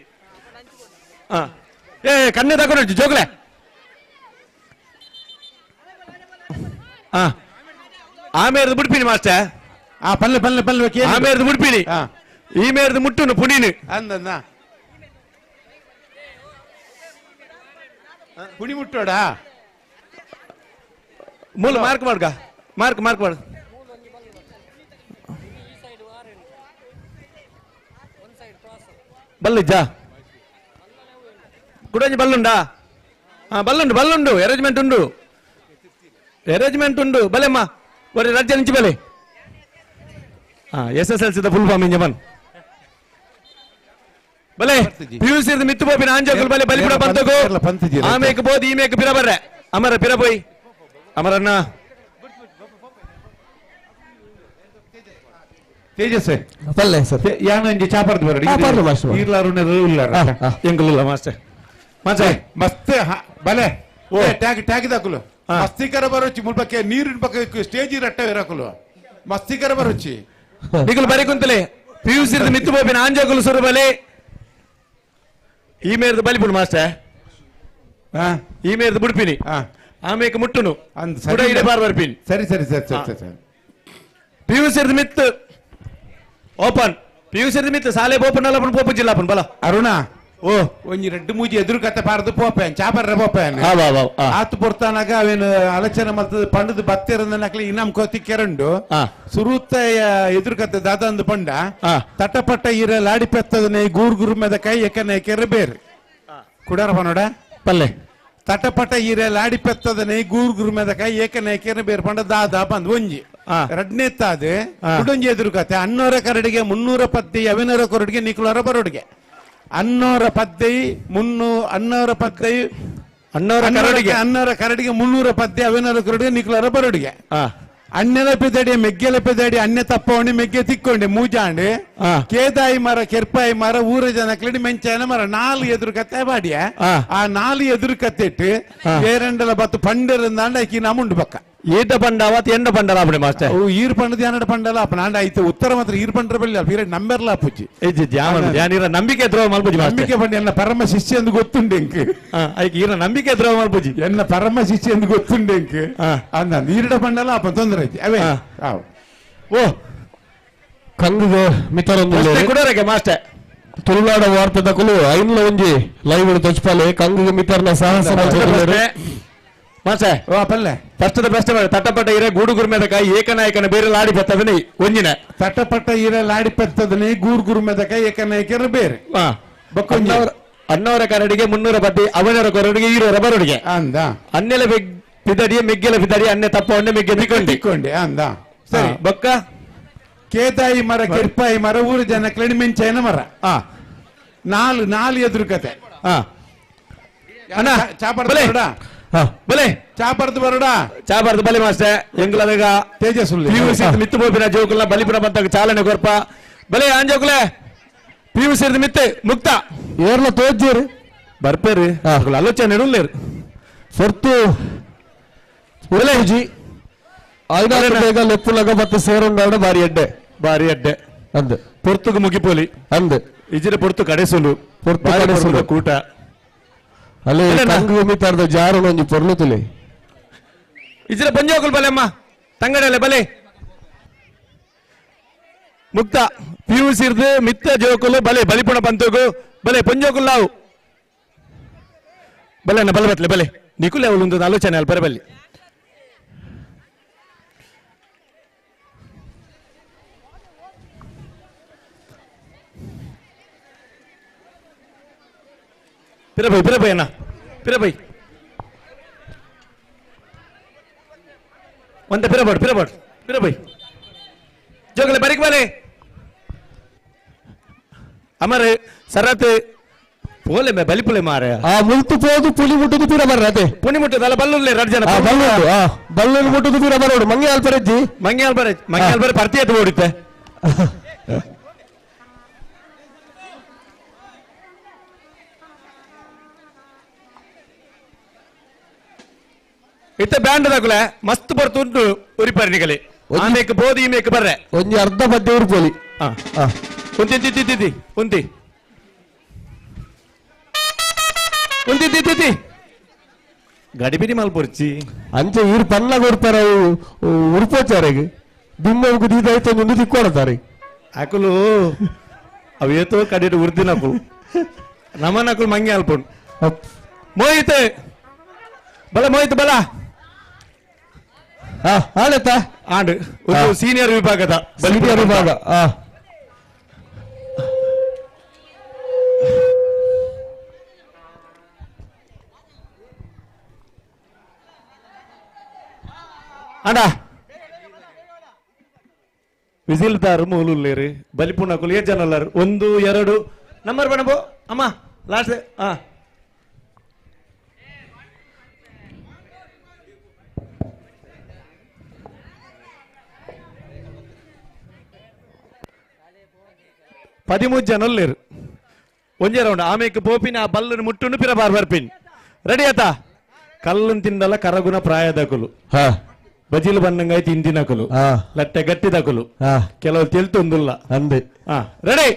ಏ ಕಣ್ಣೆ ತಗೊಂಡು ಜೋಕುಲೆ ಆಮೇರ್ದು ಬುಡ್ಪಿನಿ ಮಾಸ್ಟರ್ ಪಲ್ಲೆ ಪಲ್ಲೆ ಪಲ್ಲೆ ಆಮೇರ್ದು ಮುಡ್ಪಿನಿ ಈಮೇರ್ದು ಮುಟ್ಟುನು ಪುಣಿನು ಅಂದ ಪುಣಿ ಮುಟ್ಟೋಡಾ ಮೂಲ ಮಾರ್ಕ್ ಮಾಡ್ಕ ಮಾರ್ಕ್ ಮಾರ್ಕ್ ಮಾಡು ಬಲ್ಲಿಜ್ಜಾ ಕುಡಂಜಿ ಬಲ್ಲುಂಡಾ ಬಲ್ಲುಂಡು ಬಲ್ಲುಂಡು ಅರೇಂಜ್ಮೆಂಟ್ ಉಂಡು ಅರೇಂಜ್ಮೆಂಟ್ ಉಂಡು ಬಲೆಮ್ಮ ಒರೆ ರಜ್ಜೆ ನಿಂಚಿ ಬಲೆ S S L C full form ಇಂಜಮನ್ ಬಲೆ ಪಿಯುಸಿ ಮಿತ್ತು ಪೋಪಿನ ಆಂಜೋಕುಲು ಬಲೆ ಬಲಿಪುಡ ಬಂತಗು ಆಮೇಕ್ ಬೋದು ಈಮೇಕ್ ಪಿರ ಬರ್ರೆ ಅಮರ ಪಿರ ಪೋಯ್ ಅಮರಣ್ಣ ತೇಜಸ್ ಪಲ್ಲೆ ಸರ್ ಯಾನೊಂಜಿ ಚಾಪರ್ದು ಬರಡಿ ಪರ್ಲು ಮಾಸ್ಟರ್ ಈರ್ಲಾರು ಉಲ್ಲಾರ ಎಂಕುಲುಲ್ಲ ಮಾಸ್ಟರ್ ಮಾಸ್ಟರ್ ಮಸ್ತ್ ಬಲೆ ಟ್ಯಾಗ್ ಟ್ಯಾಗ್ ದಾಕುಲು ಮಸ್ತಿಕರ ಬರೋಚಿ ಮುಲ್ಪಕ್ಕೆ ನೀರಿನ ಪಕ್ಕ ಸ್ಟೇಜ್ ರಟ್ಟ ಇರಕುಲು ಮಸ್ತಿಕರ ಬರೋಚಿ ನಿಕುಲು ಬರಿ ಕುಂತಲೆ ಪಿಯುಸಿ ಮಿತ್ತು ಪೋಪಿನ ಆಂಜೋಕುಲು ಸುರು ಬಲೆ ಈ ಮೇರ್ದು ಬಲಿಪುಡು ಮಾಸ್ಟರ್ ಈ ಮೇರ್ದು ಬುಡ್ಪಿನಿ ಆಮೇಕ ಮುಟ್ಟುನು ಕುಡ ಇಡೆ ಬಾರ್ ಬರ್ಪಿನಿ ಸರಿ ಸರಿ ಸರಿ ಸರಿ ಸರಿ ಪಿಯುಸಿ ಮಿತ್ತು ಓಪನ್ ಪಿಯುಸಿ ಮಿತ್ತು ಸಾಲೆ ಓಪನ್ ಅಲ್ಲ ಪೋಪು ಜಿಲ್ಲಾಪನ್ ಬಲ ಅರುಣ ಓ ಒಂಜಿ ರೆಡ್ಡು ಮೂಜಿ ಎದುರು ಕತೆ ಪಾರ್ದು ಪೋಪೇನ್ ಚಾಪರ್ರೆ ಪೋಪೇನ್ ಆತು ಪೊರ್ತಾನಾಗ ಅವೇನು ಆಲೋಚನೆ ಮಲ್ತದ ಪಂಡದ ಬತ್ತೆರಂದನಕ್ಲೆ ಇನಾಮ್ ಕೋತಿ ಕೆರಂಡು ಸುರುತ್ತ ಎದುರು ಕತೆ ದಾದಂದು ಪಂಡ ತಟಪಟ್ಟ ಇರ ಲಾಡಿ ಪೆತ್ತದನೆ ಗೂರ್ ಗುರು ಮೆದ ಕೈ ಎಕನೆ ಕೆರೆ ಬೇರೆ ಕುಡಾರ ಪನೋಡ ಪಲ್ಲೆ ತಟಪಟ ಇರ ಲಾಡಿ ಪೆತ್ತದನೆ ಗೂರ್ ಗುರು ಮೆದ ಕೈ ಏಕನೆ ಕೆರೆ ಬೇರೆ ಪಂಡ ದಾದ ಬಂದ್ ಒಂಜಿ ಎರಡನೇ ತಾದೆ ಕುಡೊಂಜಿ ಎದುರು ಕತೆ ಅನ್ನೋರ ಕರಡಿಗೆ 310 ಅವಿನೋರ ಕರಡಿಗೆ ನಿಕುಲರ ಬರೋಡಿಗೆ ಅನ್ನೋರ ಪದ್ದೈ ಅನ್ನೋರ ಪದ್ದೈ ಅನ್ನೋರ ಕರಡಿಗೆ ಅನ್ನೋರ ಕರಡಿಗೆ 310 ಅವಿನೋರ ಕರಡಿಗೆ ನಿಕುಲರ ಬರೋಡಿಗೆ ಅಣ್ಣನ ಪೆದಡಿ ಮೆಗ್ಗೆಲ ಪೆದಡಿ ಅಣ್ಣೆ ತಪ್ಪವಣಿ ಮೆಗ್ಗೆ ತಿಕ್ಕೊಂಡೆ ಮೂಜಾಂಡೆ ಕೇದಾಯಿ ಮರ ಕೆರ್ಪಾಯಿ ಮರ ಊರ ಜನ ಕ್ಲಿಡಿ ಮೆಂಚಾಯನ ಮರ ನಾಲು ಎದುರು ಕತ್ತೆ ಬಾಡಿಯ ಆ ನಾಲು ಎದುರು ಕತ್ತೆಟ್ಟು ಏರಂಡಲ ಬತ್ತು ಪಂಡರಂದಾಂಡ ಆಕಿ ನಮುಂಡು ಪಕ್ಕ ಈಟ ಪಂಡ ಅವತ್ತು ಎಂಡ ಪಂಡಲ ಅಪ್ಪಣೆ ಮಾಸ್ಟರ್ ಈರ್ ಪಂಡದ ಯಾನಡ ಪಂಡಲ ಅಪ್ಪ ನಾಂಡ ಆಯ್ತು ಉತ್ತರ ಮಾತ್ರ ಈರ್ ಪಂಡ್ರ ಬಳ್ಳಿ ಅಲ್ಪ ಈರ ನಂಬರ್ಲ ಅಪ್ಪುಜಿ ಯಾನೀರ ನಂಬಿಕೆ ದ್ರೋಹ ಮಲ್ಪುಜಿ ನಂಬಿಕೆ ಪಂಡ ಎನ್ನ ಪರಮ ಶಿಷ್ಯ ಎಂದು ಗೊತ್ತುಂಡು ಎಂಕ್ ಐಕ್ ಈರ ನಂಬಿಕೆ ದ್ರೋಹ ಮಲ್ಪುಜಿ ಎನ್ನ ಪರಮ ಶಿಷ್ಯ ಎಂದು ಗೊತ್ತುಂಡು ಎಂಕ್ ಅಂದ ಈರಡ ಪಂಡಲ ಅಪ್ಪ ತೊಂದರೆ ಐತಿ ಅವೇ ಓ ಕಂಗುಗೆ ಮಿತರೊಂದು ಕುಡೋರಗೆ ಮಾಸ್ಟರ್ ತುಳುನಾಡ ವಾರ್ತೆ ದಕುಲು ಐನ್ಲ ಒಂಜಿ ಲೈವ್ ತೊಚ್ಪಾಲೆ ಕಂಗುಗೆ ಮಿತರ್ನ ಸಾಹಸ ಮಾಸ್ಟರ್ ಪಲ್ಲೆ ಫಸ್ಟ್ ಪ್ರಶ್ನೆ ಮಾಡಿ ತಟಪಟ ಇರೆ ಗೂಡು ಗುರುಮೆದಕ ಏಕನಾಯಕನ ಬೇರೆ ಲಾಡಿ ಬತ್ತದನೆ ಒಂಜಿನ ತಟಪಟ ಇರೆ ಲಾಡಿ ಪತ್ತದನೆ ಗೂರು ಗುರುಮೆದಕ ಏಕನಾಯಕರ ಬೇರೆ ಅಣ್ಣವರ ಕರಡಿಗೆ 310 ಅವನರ ಕರಡಿಗೆ ಈರೋರ ಬರೋಡಿಗೆ ಅಂದ ಅನ್ನೆಲ ಪಿದಡಿಯ ಮೆಗ್ಗೆಲ ಪಿದಡಿ ಅನ್ನೆ ತಪ್ಪ ಅನ್ನೆ ಮೆಗ್ಗೆ ತಿಕ್ಕೊಂಡೆ ಅಂದ ಸರಿ ಬೊಕ್ಕ ಕೇದಾಯಿ ಮರ ಕೆರ್ಪಾಯಿ ಮರ ಊರು ಜನ ಮೆಂಚಾಯನ ಮರ ನಾಲು ನಾಲು ಎದುರು ಕತೆ ಅಣ್ಣ ಚಾಪರ್ದ ಬರೋಡ ಬಲೆ ಚಾಪರ್ದು ಬರೋಡ ಚಾಪರ್ದು ಬಲೆ ಮಾಸ್ಟರ್ ಎಂಗ್ಲದಗ ತೇಜಸ್ ಮಿತ್ತು ಪೋಪಿನ ಜೋಕುಲ ಬಲಿಪುರ ಬಂತಾಗ ಚಾಲನೆ ಕೊರ್ಪ ಬಲೆ ಆಂಜೋಕುಲೆ ಪಿಯುಸಿ ಮಿತ್ತೆ ಮುಕ್ತ ಏರ್ಲ ತೋಜ್ಜೇರು ಬರ್ಪೇರು ಆಲೋಚನೆ ಇರುಲ್ಲೇರು ಸೊರ್ತು ಉಲೇಜಿ ಐದಾರು ಬೇಗ ಲೆಪ್ಪುಲಗ ಮತ್ತೆ ಸೇರುಂಡಾಡ ಬಾರಿ ಎಡ್ಡೆ ಬಾರಿ ಎಡ್ಡೆ ಅಂದ್ ಪೊರ್ತುಗು ಮುಗಿಪೋಲಿ ಅಂದ್ ಇಜಿರೆ ಪೊರ್ತು ಕಡೆಸುಲು ಪೊರ್ತು ಕಡೆಸುಲು ಕೂಟ ಅಲ್ಲಿ ಕಂಗು ಮಿತಾರ್ದ ಜಾರುಣ ಒಂಜಿ ಪೊರ್ಲು ತುಲೆ ಇಜಿರೆ ಪಂಜೋಕುಲ್ ಬಲೆ ಅಮ್ಮ ತಂಗಡಲೆ ಬಲೆ ಮುಕ್ತ ಪಿಯುಸಿ ಇರ್ದು ಮಿತ್ತ ಜೋಕುಲು ಬಲೆ ಬಲಿಪುಣ ಪಂತುಗು ಬಲೆ ಪಂಜೋಕುಲ್ ಲಾವು ಬಲೆ ಅಣ್ಣ ಬಲೆ ಬತ್ಲೆ ಬಲೆ ನಿಕುಲೆ ಅವಳು ಒಂದು ಆಲೋಚನೆ ಅಲ್ಪ ಬಲ್ಲಿ ಪಿರಬೈ ಪಿರಬೈ ಅಣ್ಣ ಪಿರಬೈ ಒಂದ ಪಿರಬಾಡು ಪಿರಬಾಡು ಪಿರಬೈ ಜೋಗಲೆ ಬರಿಕ್ ಬಲೆ ಅಮರ್ ಸರತ್ ಪೋಲೆ ಮೇ ಬಲಿಪುಲೆ ಮಾರೆ ಆ ಮುಲ್ತು ಪೋದು ಪುಲಿ ಮುಟ್ಟುದು ಪಿರ ಬರ್ರ ಅದೇ ಪುನಿ ಮುಟ್ಟುದಲ್ಲ ಬಲ್ಲುಲ್ಲೆ ರಡ್ ಜನ ಬಲ್ಲುಂಡು ಆ ಬಲ್ಲುಂಡು ಮುಟ್ಟುದು ಪಿರ ಬರೋಡು ಮಂಗೆ ಅಲ್ಪರೆಜ್ಜಿ ಮಂಗೆ ಅಲ್ಪರೆ ಮಂಗೆ ಅಲ್ಪರೆ ಪರ್ತಿ ಎತ್ತು ಓಡಿತ್ತೆ ಇತ್ತ ಬ್ಯಾಂಡ್ ದಾಕುಲೆ ಮಸ್ತ್ ಬರ್ತುಂಟು ಉರಿಪರ್ನಿಗಲಿ ಆಮೇಕ್ ಬೋದಿ ಮೇಕ್ ಬರ್ರೆ ಒಂಜಿ ಅರ್ಧ ಪದ್ಯ ಉರ್ಪೊಲಿ. ಉಂತಿ ತಿ ತಿ ತಿ ಉಂತಿ ಉಂತಿ ತಿ ತಿ ತಿ ಗಡಿಬಿಡಿ ಮಲ್ಪೊರ್ಚಿ ಅಂಚೆ ಈರ್ ಪನ್ನ ಕೊಡ್ತಾರ ಉರ್ಪೋಚಾರೆಗ್ ಬಿಮ್ಮಗೂ ದೀದಾಯ್ತು ಒಂದು ತಿಕ್ಕೊಡ್ತಾರೆ. ಅಕುಲು ಅವೇತೋ ಕಡಿಟ್ ಉರ್ದಿನಕುಲು ನಮನಕುಲು ಮಂಗೆ ಅಲ್ಪುಂಡು. ಮೋಹಿತ್ ಬಲ ಮೋಹಿತ್ ಬಲ ಆಳೆತ್ತ ಆಂಡ್ ಸೀನಿಯರ್ ವಿಭಾಗದ ಸೀನಿಯರ್ ವಿಭಾಗ. ಅಣ್ಣ ವಿಸಿಲ್ದಾರು ಮೂಲುಲ್ಲೇರು ಬಲಿಪುಣಕುಲು ಏ ಜನ ಅಲ್ಲಾರು 1 2 ನಂಬರ್ ಬಣಬೋ ಅಮ್ಮ ಲಾಸ್ಟ್. 13 ಜನ ಅಲ್ಲೇರು ಒಂಜೇ ರೌಂಡ್ ಆಮೇಕ್ ಪೋಪಿನ ಆ ಬಲ್ಲನ್ನು ಮುಟ್ಟುಂಡು ಪಿರ ಬಾರ್ ಬರ್ಪಿನ್ ರೆಡಿ ಆತಾ. ಕಲ್ಲನ್ ತಿಂದಲ್ಲ ಕರಗುಣ ಪ್ರಾಯದಕುಲು ಬಜಿಲು ಬಣ್ಣಂಗಾಯ್ತು ಇಂದಿನಕುಲು ಲಟ್ಟೆ ಗಟ್ಟಿದಕುಲು ಕೆಲವು ತೆಲ್ತೊಂದುಲ್ಲ ಅಂದೆ. ರೆಡಿ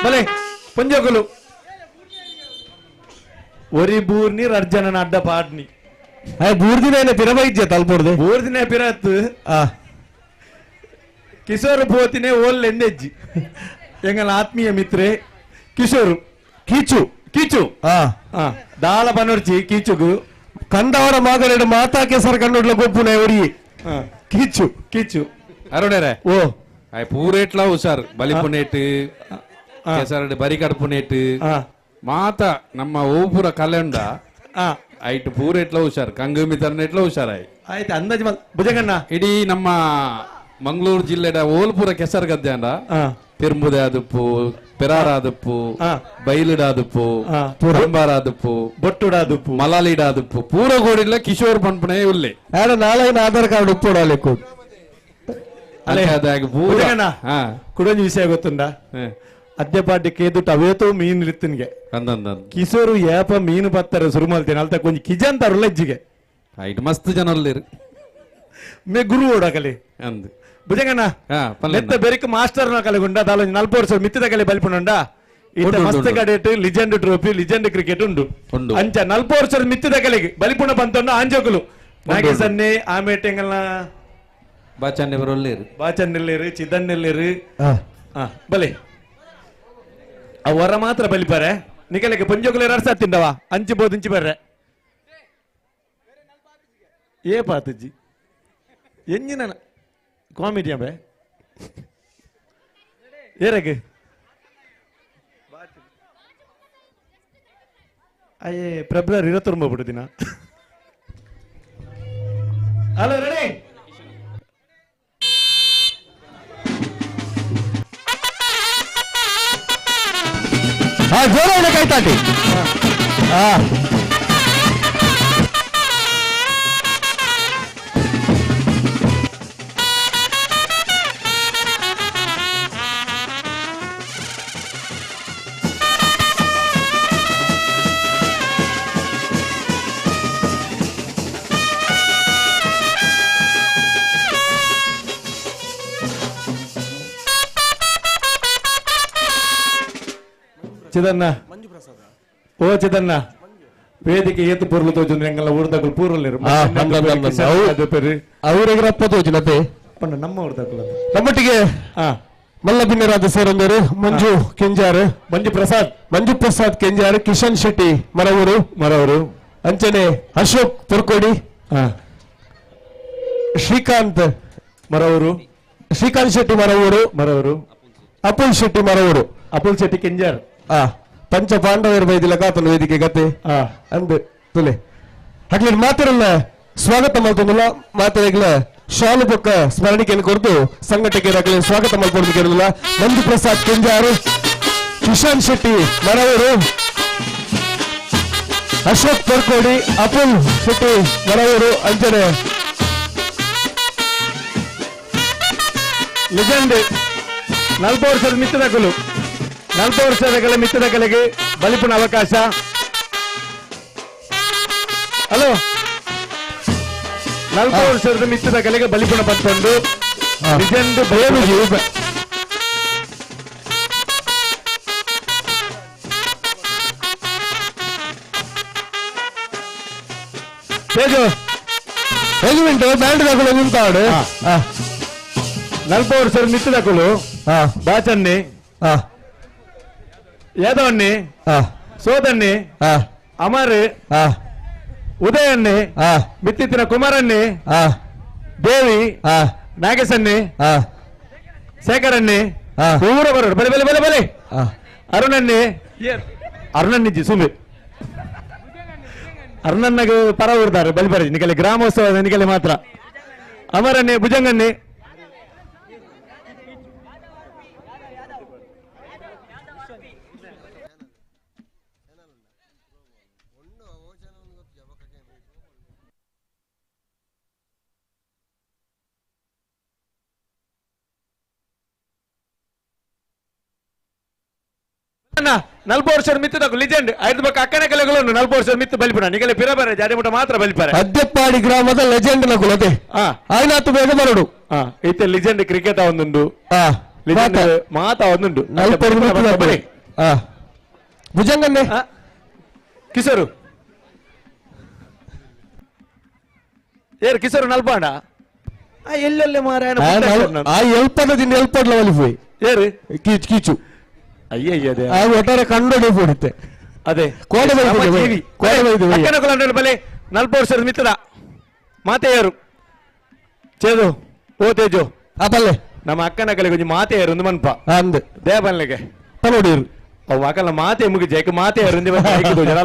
ಬಲೆ ಪಂಜೋಕುಲು ಒರಿ ಬೂರ್ನಿ ರಡ್ಜನ ಅಡ್ಡ ಪಾಡ್ನಿ ಬೂರ್ದಿನ ಪಿರಬೈದ್ಯ ತಲ್ಪೊಡ್ದು ಬೂರ್ದಿನ ಪಿರತ್ ಕಿಶೋರ್ ಪೋತಿನೇ ಓಲ್ ಎಂದೆಜ್ಜಿ ಎಂಗಲ ಆತ್ಮೀಯ ಮಿತ್ರೆ ಕಿಶೋರ್ ಕೀಚು ಕೀಚು ದಾಳ ಬನರ್ಜಿ ಕೀಚುಗು ಕಂದವರ ಮಗಳೆರಡು ಮಾತಾ ಕೇಸರ ಕಣ್ಣುಡ್ಲ ಗೊಬ್ಬುನೆ ಒರಿ ಕೀಚು ಕೀಚು ಅರುಣರೇ ಓ ಪೂರೇಟ್ಲ ಹುಷಾರ್ ಬಲಿಪುನೇಟ್ ಕೆಸರಡು ಬರಿ ಕಡ್ಪುನೇಟ್ ಮಾತ ನಮ್ಮ ಓಪುರ ಕಲೆಂಡ ಐಟ್ ಪೂರೇಟ್ಲ ಹುಷಾರ್ ಕಂಗುಮಿ ತರನೇಟ್ಲ ಹುಷಾರಾಯ್ ಆಯ್ತು ಅಂದಾಜು ಭುಜಗಣ್ಣ ಇಡೀ ನಮ್ಮ ಮಂಗಳೂರು ಜಿಲ್ಲೆಡ ಓಲ್ಪುರ ಕೆಸರು ಗದ್ದೆ ಅಂಡ ತಿರುಂಬುದೆ ಆದುಪ್ಪು ಪೆರಾರಾದುಪ್ಪು ಬೈಲುಡಾದುಪ್ಪು ಪುರಂಬಾರಾದುಪ್ಪು ಬೊಟ್ಟುಡಾದುಪ್ಪು ಮಲಾಲಿಡಾದುಪ್ಪು ಪೂರ ಗೋಡಿಲ್ಲ ಕಿಶೋರ್ ಪಂಪಣೆ ಉಲ್ಲೆ ನಾಳೆ ಆಧಾರ್ ಕಾರ್ಡ್ ಉಪ್ಪು ಕುಡೊಂಜಿ ವಿಷಯ ಗೊತ್ತುಂಡ ಅದ್ಯಪಾಟಿ ಕೇದುಟ್ಟು ಅವೇತೋ ಮೀನು ಇತ್ತನ್ಗೆ ಕಿಶೋರು ಏಪ ಮೀನು ಬತ್ತಾರೆ ಶುರು ಮಾಡ್ತೇನೆ ಅಲ್ತ ಕೊಂಚ ಕಿಜನ್ ತರಲ್ಲ ಇಜ್ಜಿಗೆ ಐಟ್ ಮಸ್ತ್ ಜನ ಅಲ್ಲಿರು ಮೇ ಗುರು ಓಡಕಲಿ ಅಂದ್ ಭುಜಂಗಣ್ಣ ನೆತ್ತ ಬೆರಿಕ್ ಮಾಸ್ಟರ್ ನ ಕಲೆಗುಂಡ ದಾಲ 40 ವರ್ಷ ಮಿತ್ತಿದ ಕಲೆ ಬಲಿಪುಂಡ ಇತ್ತ ಮಸ್ತ್ cadet legend trophy legend cricket ಉಂಡು ಅಂಚ 40 ವರ್ಷ ಮಿತ್ತಿದ ಕಲೆಗೆ ಬಲಿಪುಣ ಬಂತೊಂಡ ಆಂಜೋಕುಲು ನಾಗೇಸನ್ನೆ ಆಮೇಟೆಂಗಲ್ನ ಬಾಚನ್ನೆ ಬರೋಲ್ಲೇರು ಬಾಚನ್ನೆಲ್ಲೇರು ಚಿದನ್ನೆಲ್ಲೇರು ಬಲೆ ಆ ವರ ಮಾತ್ರ ಬಲಿಪಾರೆ ನಿಕಲೆಗೆ ಪಂಜೋಕುಲು ರರ್ಸ ತಿಂಡವಾ ಅಂಚಿ ಬೋದು ಇಂಚಿ ಬರ್ರೆ ಏ ಪಾತಜ್ಜಿ ಎಂಜಿನ ಕಾಮಿಡಿಯ ಬೇ ಏರಗೆ ಅಯ್ಯೇ ಫೆಬ್ರವರಿ 29 ಬಿಡುದಿನ ಹಲೋ ರೆಡಿ ಜೋರ ಕೈತಾಟಿ ಚಿದನ್ನ ಓ ಚಿದನ್ನ ವೇದಿಕೆ ಏತು ಪೊರ್ಲು ತೋಜುಂದು ಎಂಗಲ್ಲ ಊರ್ದಕುಲು ಪೂರಲ್ಲಿರು ಅವರಿಗರಪ್ಪ ತೋಜುನತೆ ನಮ್ಮ ಊರ್ದಕುಲು ನಮ್ಮೊಟ್ಟಿಗೆ ಮಲ್ಲ ಬಿನ್ನರಾದ ಸೇರೊಂದರು ಮಂಜು ಕೆಂಜಾರು ಮಂಜು ಪ್ರಸಾದ್ ಕೆಂಜಾರು ಕಿಶನ್ ಶೆಟ್ಟಿ ಮರವೂರು ಮರವರು ಅಂಚನೆ ಅಶೋಕ್ ಪೊರ್ಕೋಡಿ ಶ್ರೀಕಾಂತ್ ಮರವರು ಶ್ರೀಕಾಂತ್ ಶೆಟ್ಟಿ ಮರವೂರು ಮರವರು ಅಪುಲ್ ಶೆಟ್ಟಿ ಮರವೂರು ಅಪುಲ್ ಶೆಟ್ಟಿ ಕೆಂಜಾರ್ ಪಂಚ ಪಾಂಡವರು ಬೈದಿಲ್ಲ ಕಾತನ ವೇದಿಕೆ ಗತೆ ಅಂದ್ ತುಲೆ ಹಾಗೆ ಮಾತಿರಲ್ಲ ಸ್ವಾಗತ ಮಾಡ್ತೊಂದಿಲ್ಲ ಮಾತಿರಗ್ಲ ಶಾಲು ಬೊಕ್ಕ ಸ್ಮರಣಿಕೆಯನ್ನು ಕೊರತು ಸಂಘಟಕರ ಸ್ವಾಗತ ಮಲ್ಪೊಂದು ಮಂಜು ಪ್ರಸಾದ್ ಕೆಂಜಾರು, ಕಿಶನ್ ಶೆಟ್ಟಿ ಮರವರು, ಅಶೋಕ್ ಪರ್ಕೋಡಿ, ಅಪುಲ್ ಶೆಟ್ಟಿ ಮರವರು, ಅಂಚನೆ ಲಿಜೆಂಡ್ 40 ವರ್ಷದ ಮಿತ್ತದಕಲು 40 ವರ್ಷದ ಮಿತ್ತದಕಲೆಗೆ ಬಲಿಪುಣ ಅವಕಾಶ. ಹಲೋ, 40 ವರ್ಷದ ಮಿತ್ತದ ಕಲೆಗೆ ಬಲಿಪುಣ ಬಂತೊಂದು ಲಿಜೆಂಡ್ ಬಯಲು. ತೇಜು ಹೇಗೆ ಬ್ಯಾಂಡ್ ದಾಖಲು ನಿಂತಾಡು. 40 ವರ್ಷದ ಮಿತ್ತದಕಲು ಬಾಚನ್ನಿ, ಯಾದವನ್ನಿ, ಸೋದನ್ನಿ, ಅಮರ್, ಉದಯನ್ನಿ, ಮಿತ್ತಿತ್ತಿನ ಕುಮಾರನ್ನಿ, ದೇವಿ, ನಾಗೇಶನ್ನಿ, ಶೇಖರನ್ನಿ, ಪೂರ ಬರೋಡು. ಬಲೆ ಬಲೆ ಬಲೆ ಬಲೆ ಅರುಣನ್ನಿ, ಅರುಣನ್ನಿಜ್ಜಿ ಸುಮ್ಮನೆ ಅರುಣನ್ನಗ ಪರ ಊರ್ದಾರೆ ಬಲಿ ಬರಿ ನಿಕಲೆ ಗ್ರಾಮೋತ್ಸವ ನಿಕಲೆ ಮಾತ್ರ. ಅಮರನ್ನಿ, ಭುಜಂಗನ್ನಿ, ನಲ್ಪ ವರ್ಷದ ಮಿತ್ತು ಲಿಜೆಂಡ್ ಐದು ಬಕ್ಕ ಅಕ್ಕನ ಕಲೆಗಳು 40 ವರ್ಷದ ಮಿತ್ತು ಬಲಿಪುಣ ನಿಗಲೆ ಪಿರಬಾರೆ ಜಾರಿ ಮುಟ ಮಾತ್ರ ಬಲಿಪಾರೆ. ಅದ್ಯಪ್ಪಾಡಿ ಗ್ರಾಮದ ಲೆಜೆಂಡ್ ನಕುಲು ಅದೇ ಆಯ್ನಾತು ಬೇಗ ಬರಡು. ಇತ್ತೆ ಲಿಜೆಂಡ್ ಕ್ರಿಕೆಟ್ ಒಂದುಂಡು, ಲಿಜೆಂಡ್ ಮಾತಾ ಒಂದುಂಡು. ಭುಜಂಗನ್ನೇ ಕಿಶೋರು ಏರು ಕಿಶೋರು ನಲ್ಪಾಂಡ ಎಲ್ಲೆಲ್ಲಿ ಮಾರಾಯಣ ಆ ಎಲ್ಪದ ಎಲ್ಪಡ್ಲ ಒಲಿಪೋಯ್ ಏರು ಕೀಚು ಕೀಚು ಅಯ್ಯಯ್ಯದೆ ಒಟ್ಟಾರೆ ಕಂಡೋಡಿ ಪೋಡಿತ್ತೆ ಅದೇ ಕೋಡೆ ಬಲೆ 40 ವರ್ಷದ ಮಿತ್ತದ ಮಾತೆಯರು ಚೇದು ಓ ತೇಜು ಬಲ್ಲೆ ನಮ್ಮ ಅಕ್ಕನ ಕಲೆ ಕೊಂಚ ಮಾತೆಯರು ಒಂದು ಮನ್ಪ ಅಂದ್ ದೇವನ್ಲಿಗೆ ಪಲೋಡಿರು ಅವು ಅಕಲ ಮಾತೆ ಮುಗಿ ಜೈಕ ಮಾತೆಯರು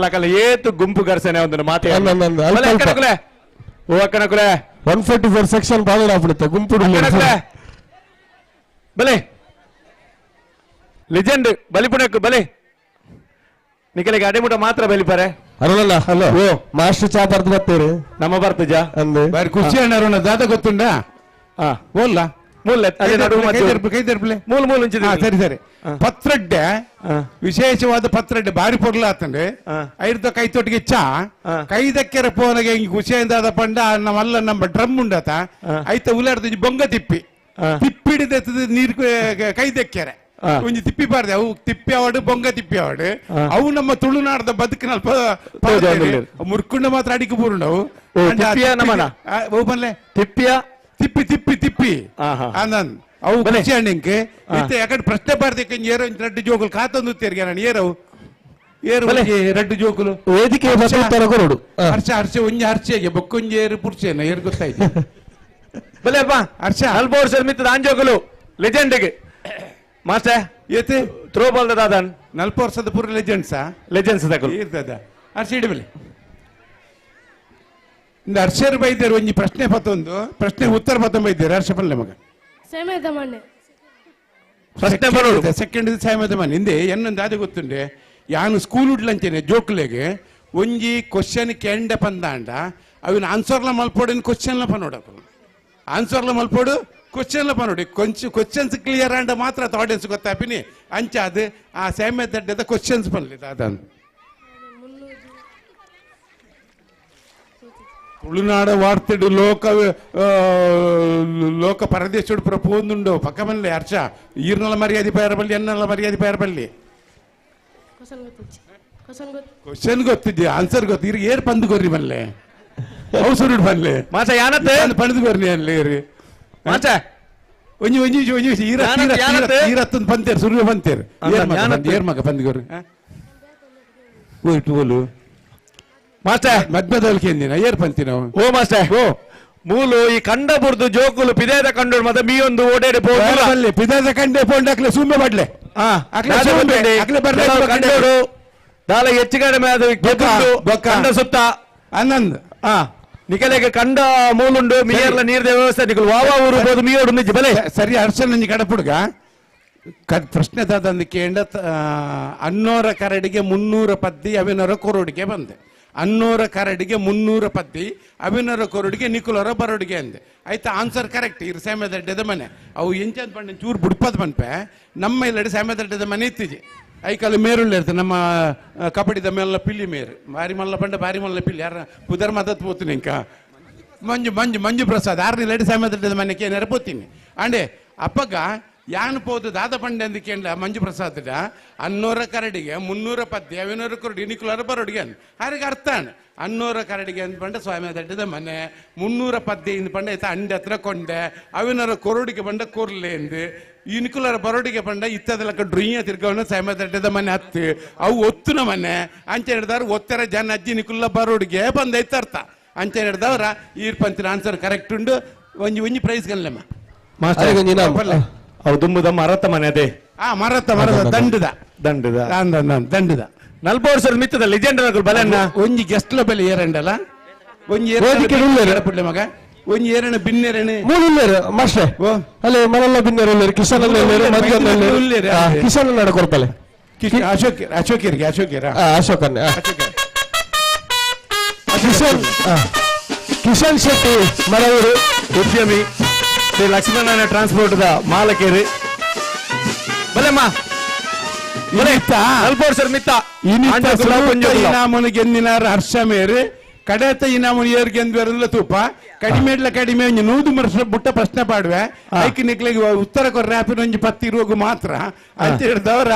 ಅಕಲ ಏತು ಗುಂಪು ಗರ್ಸನೆ ಒಂದು ಮಾತೆ ಅಕ್ಕನಕುಲೆ ಓ ಅಕ್ಕನಕುಲೆ 144 ಸೆಕ್ಷನ್ ಪಾಲನೆ ಆಪುಡುತ್ತೆ ಗುಂಪು ಬಲೆ ಲಿಜೆಂಡ್ ಬಲಿಪುಣಕ್ಕೆ ಬಲೆ ನಿಕಲಿಗೆ ಅಡೆಮುಟ ಮಾತ್ರ ಬಲಿಪಾರೆ. ಅರುಣಲ್ಲ ಹಲೋ ಮಾಸ್ಟರ್ ಚಾ ಬರ್ದು ಬರ್ತೀರಿ ನಮ್ಮ ಬರ್ತಜ ಅಂದು ಬಾರಿ ಖುಷಿ ಅಣ್ಣ. ಅರುಣ ದಾದ ಗೊತ್ತುಂಡ ಓಲ್ಲ ಮೂಲ ಮೂಲ ಮೂಲ ಸರಿ ಸರಿ ಪತ್ರಡ್ಡೆ ವಿಶೇಷವಾದ ಪತ್ರಡ್ಡೆ ಬಾರಿ ಪೊರ್ಲ ಆತಂಡೆ ಐರ್ದ ಕೈತೊಟ್ಟಿಗೆ ಚಾ ಕೈದಕ್ಕೆರ ಪೋನಗೆ ಹಿಂಗ್ ಖುಷಿಯಿಂದ ಆದ ಪಂಡ ನಮ್ಮಲ್ಲ ನಮ್ಮ ಡ್ರಮ್ ಉಂಡತ ಐತ ಉಲಾಡ್ದ ಬೊಂಗ ತಿಪ್ಪಿ ತಿಪ್ಪಿಡಿದ ನೀರು ಕೈದಕ್ಕೆರೆ ಒಂಜಿ ತಿಪ್ಪಿ ಬಾರ್ದೆ ಅವು ತಿಪ್ಪಿ ಅವಾಡು ಬೊಂಗ ತಿಪ್ಪಿ ಅವಾಡು ಅವು ನಮ್ಮ ತುಳುನಾಡದ ಬದುಕಿನ ಮುರ್ಕುಂಡ ಮಾತ್ರ ಅಡಿಕೆ ಬೂರುಂಡವು ತಿಪ್ಪಿಯ ತಿಪ್ಪಿ ತಿಪ್ಪಿ ತಿಪ್ಪಿ ಅಂದನ್ ಅವು ಖುಷಿ ಅಣ್ಣಿಂಕ್ ಇತ್ತೆ ಯಾಕಂದ್ರೆ ಪ್ರಶ್ನೆ ಬಾರ್ದಕ್ಕೆ ಏರೋ ರಡ್ಡು ಜೋಗುಲು ಕಾತೊಂದು ತೆರಿಗೆ ನಾನು ಏರವು ಏರು ರಡ್ಡು ಜೋಗುಲು ವೇದಿಕೆ ಹರ್ಷ ಹರ್ಷ ಒಂಜಿ ಹರ್ಷೆಗೆ ಬೊಕ್ಕೊಂಜಿ ಏರು ಪುರ್ಷೇನ ಏರು ಗೊತ್ತಾಯ್ತು ಬಲೆಪ್ಪ ಹರ್ಷ 40 ವರ್ಷದ ಮಿತ್ತದ ಆಂಜೋಗುಲು ಲೆಜೆಂಡ್ಗೆ ಮಾಸ್ಟರ್ ಏತೆ ಥ್ರೋ ಬಾಲ್ ದಾದನ್ 40 ವರ್ಷದ ಪೂರ ಲೆಜೆಂಡ್ಸಾ ಲೆಜೆಂಡ್ಸ್ ತಕಲು ಇರ್ತದ ಹರ್ಷ ಇಡಬಲೆ ಇಂದ ಹರ್ಷರು ಬೈದೇರು ಒಂಜಿ ಪ್ರಶ್ನೆ ಪತ್ತೊಂದು ಪ್ರಶ್ನೆ ಉತ್ತರ ಪತ್ತೊಂದು ಬೈದೇರು ಹರ್ಷ ಪಲ್ಲೆ ಮಗ ಸಮಯದ ಮನೆ ಪ್ರಶ್ನೆ ಬರೋಡು ಸೆಕೆಂಡ್ ಸಮಯದ ಮನೆ ಹಿಂದೆ ಎನ್ನೊಂದು ಅದೇ ಗೊತ್ತುಂಡೆ ಯಾನು ಸ್ಕೂಲ್ ಉಡ್ಲಂಚೇನೆ ಜೋಕ್ಲೆಗೆ ಒಂಜಿ ಕ್ವಶನ್ ಕೆಂಡ ಪಂದಾಂಡ ಅವಿನ ಆನ್ಸರ್ಲ ಮಲ್ಪೋಡಿನ ಕ್ವಶನ್ಲ ಪನ್ನೋಡಕು ಆನ್ಸರ್ಲ ಮಲ್ಪೋಡು ಕ್ವಶನ್ಲ ಪನ್ನೋಡಿ ಕೊಂಚ ಕ್ವಶನ್ಸ್ ಕ್ಲಿಯರ್ ಆಂಡ ಮಾತ್ರ ಆಡಿಯನ್ಸ್ ಗೊತ್ತಾಪಿನಿ ಅಂಚ ಅದು ಆ ಸಮಯದ ಕ್ವಶನ್ಸ್ ಪನ್ಲಿ ದಾದ. ತುಳುನಾಡ ವಾರ್ತೆಡು ಲೋಕ ಲೋಕ ಪರದೇಶಡು ಪುರ ಪೋಂದುಂಡು ಪಕ್ಕ ಬನ್ಲಿ ಹರ್ಷ ಈರ್ನಲ ಮರ್ಯಾದೆ ಪೇರಬಲ್ಲಿ ಎನ್ನಲ ಮರ್ಯಾದೆ ಪೇರಬಲ್ಲಿ ಕ್ವಶನ್ ಗೊತ್ತಿದ್ದೆ ಆನ್ಸರ್ ಗೊತ್ತು ಇರ್ ಏರ್ ಪಂದು ಕೊರ್ರಿ ಬಲ್ಲೆ ಅವಸರು ಬಲ್ಲೆ ಮಾಸ ಯಾನತ್ತೆ ಪಂದು ಕೊರ್ರಿ ಅನ್ಲಿ ಇರಿ ಮಾಸ ಒಂಜಿ ಒಂಜಿ ಒಂಜಿ ಈರ ಈರತ್ತೊಂದು ಪಂತೇರು ಸುರ್ವೆ ಪಂತೇರು ಏರ್ ಮಗ ಪಂದು ಕೊರ್ರಿ ಹೋಯ್ತು ಓಲು ಮಾಸ್ಟರ್ ಮದ್ಮದವಲ್ಕೆ ಎಂದಿನ ಏರ್ ಪಂತಿ ನಾವು ಓ ಮಾಸ್ಟರ್ ಓ ಮೂಲು ಈ ಕಂಡ ಬುರ್ದು ಜೋಕುಲು ಪಿದೇದ ಕಂಡು ಮತ್ತೆ ಮೀಯೊಂದು ಓಡೇಡಿ ಪೋಲಿ ಪಿದೇದ ಕಂಡೆ ಪೋಂಡ್ ಅಕ್ಲೆ ಸುಮ್ಮೆ ಬಡ್ಲೆ ಕಂಡೋಡು ದಾಲ ಹೆಚ್ಚು ಕಡಿಮೆ ಅದು ಕಂಡ ಸುತ್ತ ಆನಂದ್ ನಿಕಲೆಗೆ ಕಂಡ ಮೂಲುಂಡು ಮಿಯರ್ಲ ನೀರ್ದ ವ್ಯವಸ್ಥೆ ನಿಕಲ್ ವಾವಾ ಊರು ಬೋದು ಮಿಯೋಡು ನಿಜ ಬಲೆ ಸರಿ ಹರ್ಷನ್ ನಂಜಿ ಕಡಪುಡ್ಗ ಪ್ರಶ್ನೆ ದಾದಂದು ಕೇಂಡ ಅನ್ನೋರ ಕರಡಿಗೆ 300 ಪದ್ದಿ ಅವಿನರ ಕೊರೋಡಿಗೆ ಬಂದೆ. ಅನ್ನೋರ ಕರಡಿಗೆ 300 ಪದ್ದಿ ಅವಿನರ ಕೊರಡಿಗೆ ನಿಕುಲರ ಬರೋಡಿಗೆ ಅಂದೆ. ಆಯ್ತಾ ಆನ್ಸರ್ ಕರೆಕ್ಟ್. ಇರು ಸ್ಯಾಮದಡ್ಡದ ಮನೆ ಅವು ಎಂಚಂತ ಪಂಡ ಚೂರು ಬುಡ್ಪದ ಪನ್ಪೆ ನಮ್ಮ ಇಲ್ಲಡೆ ಸ್ಯಾಮದಡ್ಡದ ಮನೆ ಇತ್ತೀಚೆ ಐಕಲ್ ಮೇರುಳ್ಳ ಇರ್ತದೆ ನಮ್ಮ ಕಬಡ್ಡಿದ ಮೇಲ್ಲ ಪಿಲ್ಲಿ ಮೇರು ಬಾರಿ ಮಲ್ಲ ಪಂಡ ಬಾರಿ ಮಲ್ಲ ಪಿಲ್ಲಿ ಯಾರ ಪುದರ್ ಮದತ್ ಪೋತೀನಿ ಇಂಕ ಮಂಜು ಮಂಜು ಮಂಜು ಪ್ರಸಾದ್ ಆರ್ನಿ ಲಡಿ ಸ್ಯಾಮದಡ್ಡದ ಮನೆಗೆ ಏನಾರ ಪೋತೀನಿ ಅಂಡೆ ಅಪ್ಪಗ ಯಾನ್ ಪೋದು ದಾದ ಪಂಡೆ ಅಂದ ಕೇಂದ್ರ ಮಂಜು ಪ್ರಸಾದ್ ಅನ್ನೋರ ಕರಡಿಗೆ 300 ಪದ್ಯ ಅವಿನೂರ ಕರಡಿ ನಿಕುಲರ ಬರೋಡಿಗೆ ಅಂದ ಹಾರಿಗೆ ಅರ್ಥ ಅನ್ನೋರ ಕರಡಿಗೆ ಅಂದ ಪಂಡ ಸ್ವಾಮಿ ದಡ್ಡದ ಮನೆ 300 ಪದ್ಯ ಇಂದ ಪಂಡ ಆಯ್ತಾ ಅಂಡೆ ಹತ್ರ ಕೊಂಡೆ ಅವಿನರ ಕೊರಡಿಗೆ ಬಂಡ ಕೊರ್ಲೆ ಎಂದು ಈ ನಿಕುಲರ ಬರೋಡಿಗೆ ಬಂಡ ಇತ್ತದೆಲ್ಲ ಡ್ರೊಯ್ಯ ತಿರ್ಗವನ ಸ್ವಾಮಿ ದಡ್ಡದ ಮನೆ ಹತ್ತು ಅವು ಒತ್ತುನ ಮನೆ ಅಂಚೆ ಹಿಡ್ದವ್ರು ಒತ್ತರ ಜನ ಅಜ್ಜಿ ನಿಕುಲ್ಲ ಬರೋಡಿಗೆ ಬಂದೈತೆ ಅರ್ಥ ಅಂಚೆ ಹಿಡ್ದವ್ರ ಈರ್ ಪಂತಿನ ಆನ್ಸರ್ ಕರೆಕ್ಟ್ ಉಂಡು ಒಂಜಿ ಒಂಜಿ ಪ್ರೈಸ್ ಗಲ್ಲಮ್ಮ ಮಾಸ್ಟರ್ ಅವು ದುಂಬುದ ಮರತ ಮನೆ ಅದೇ ಮರತ ಮರದ ದಂಡದ ದಂಡದ ದಂಡದ 40 ವರ್ಷದ ಮಿತ್ತದ ಲೆಜೆಂಡ್ ಬಲಣ್ಣ ಒಂಜಿ ಗೆಸ್ಟ್ಲ ಬೆಲೆ ಏರಂಡಲ್ಲ ಒಂಜಿ ಏರ ಮಗ ಒಂಜಿ ಏರಣ ಬಿನ್ನೆರಣೆ ಮೂರು ಮಾಸ್ಟರ್ ಅಲ್ಲೇ ಮನಲ್ಲ ಬಿನ್ನೆರ ಕಿಶನ್ ಕಿಶನ್ ನಡ ಕೊಡ್ತಲೆ ಅಶೋಕ್ ಅಶೋಕರಿಗೆ ಅಶೋಕರ ಅಶೋಕನ್ನೇ ಕಿಶನ್ ಕಿಶನ್ ಶೆಟ್ಟಿ ಮರವರು ಉದ್ಯಮಿ ಶ್ರೀ ಲಕ್ಷ್ಮೀನಾರಾಯಣ ಟ್ರಾನ್ಸ್ಪೋರ್ಟ್ the ಮಾಲಕೇರಿ ಬಲೆಮ್ಮ ಮಿತ್ತ ಇನಾಮನು ಗೆಂದಿನಾರ ಹರ್ಷ ಮೇರು ಕಡೇತ ಇನಾಮನು ಏರ್ ಗೆಂದ್ವೇರಲ್ಲ ತೂಪ ಕಡಿಮೆ ಕಡಿಮೆ ಒಂಜಿ 100 ವರ್ಷ ಬುಟ್ಟ ಪ್ರಶ್ನೆ ಪಾಡುವೆ ಐಕ್ ನಿಕ್ಲೆಗೆ ಉತ್ತರ ಕೊರ್ರೆ ಆಪಿನ ಒಂಜಿ ಪತ್ತಿ ಇರುವಾಗ ಮಾತ್ರ ಅಂತ ಹಿಡ್ದವರ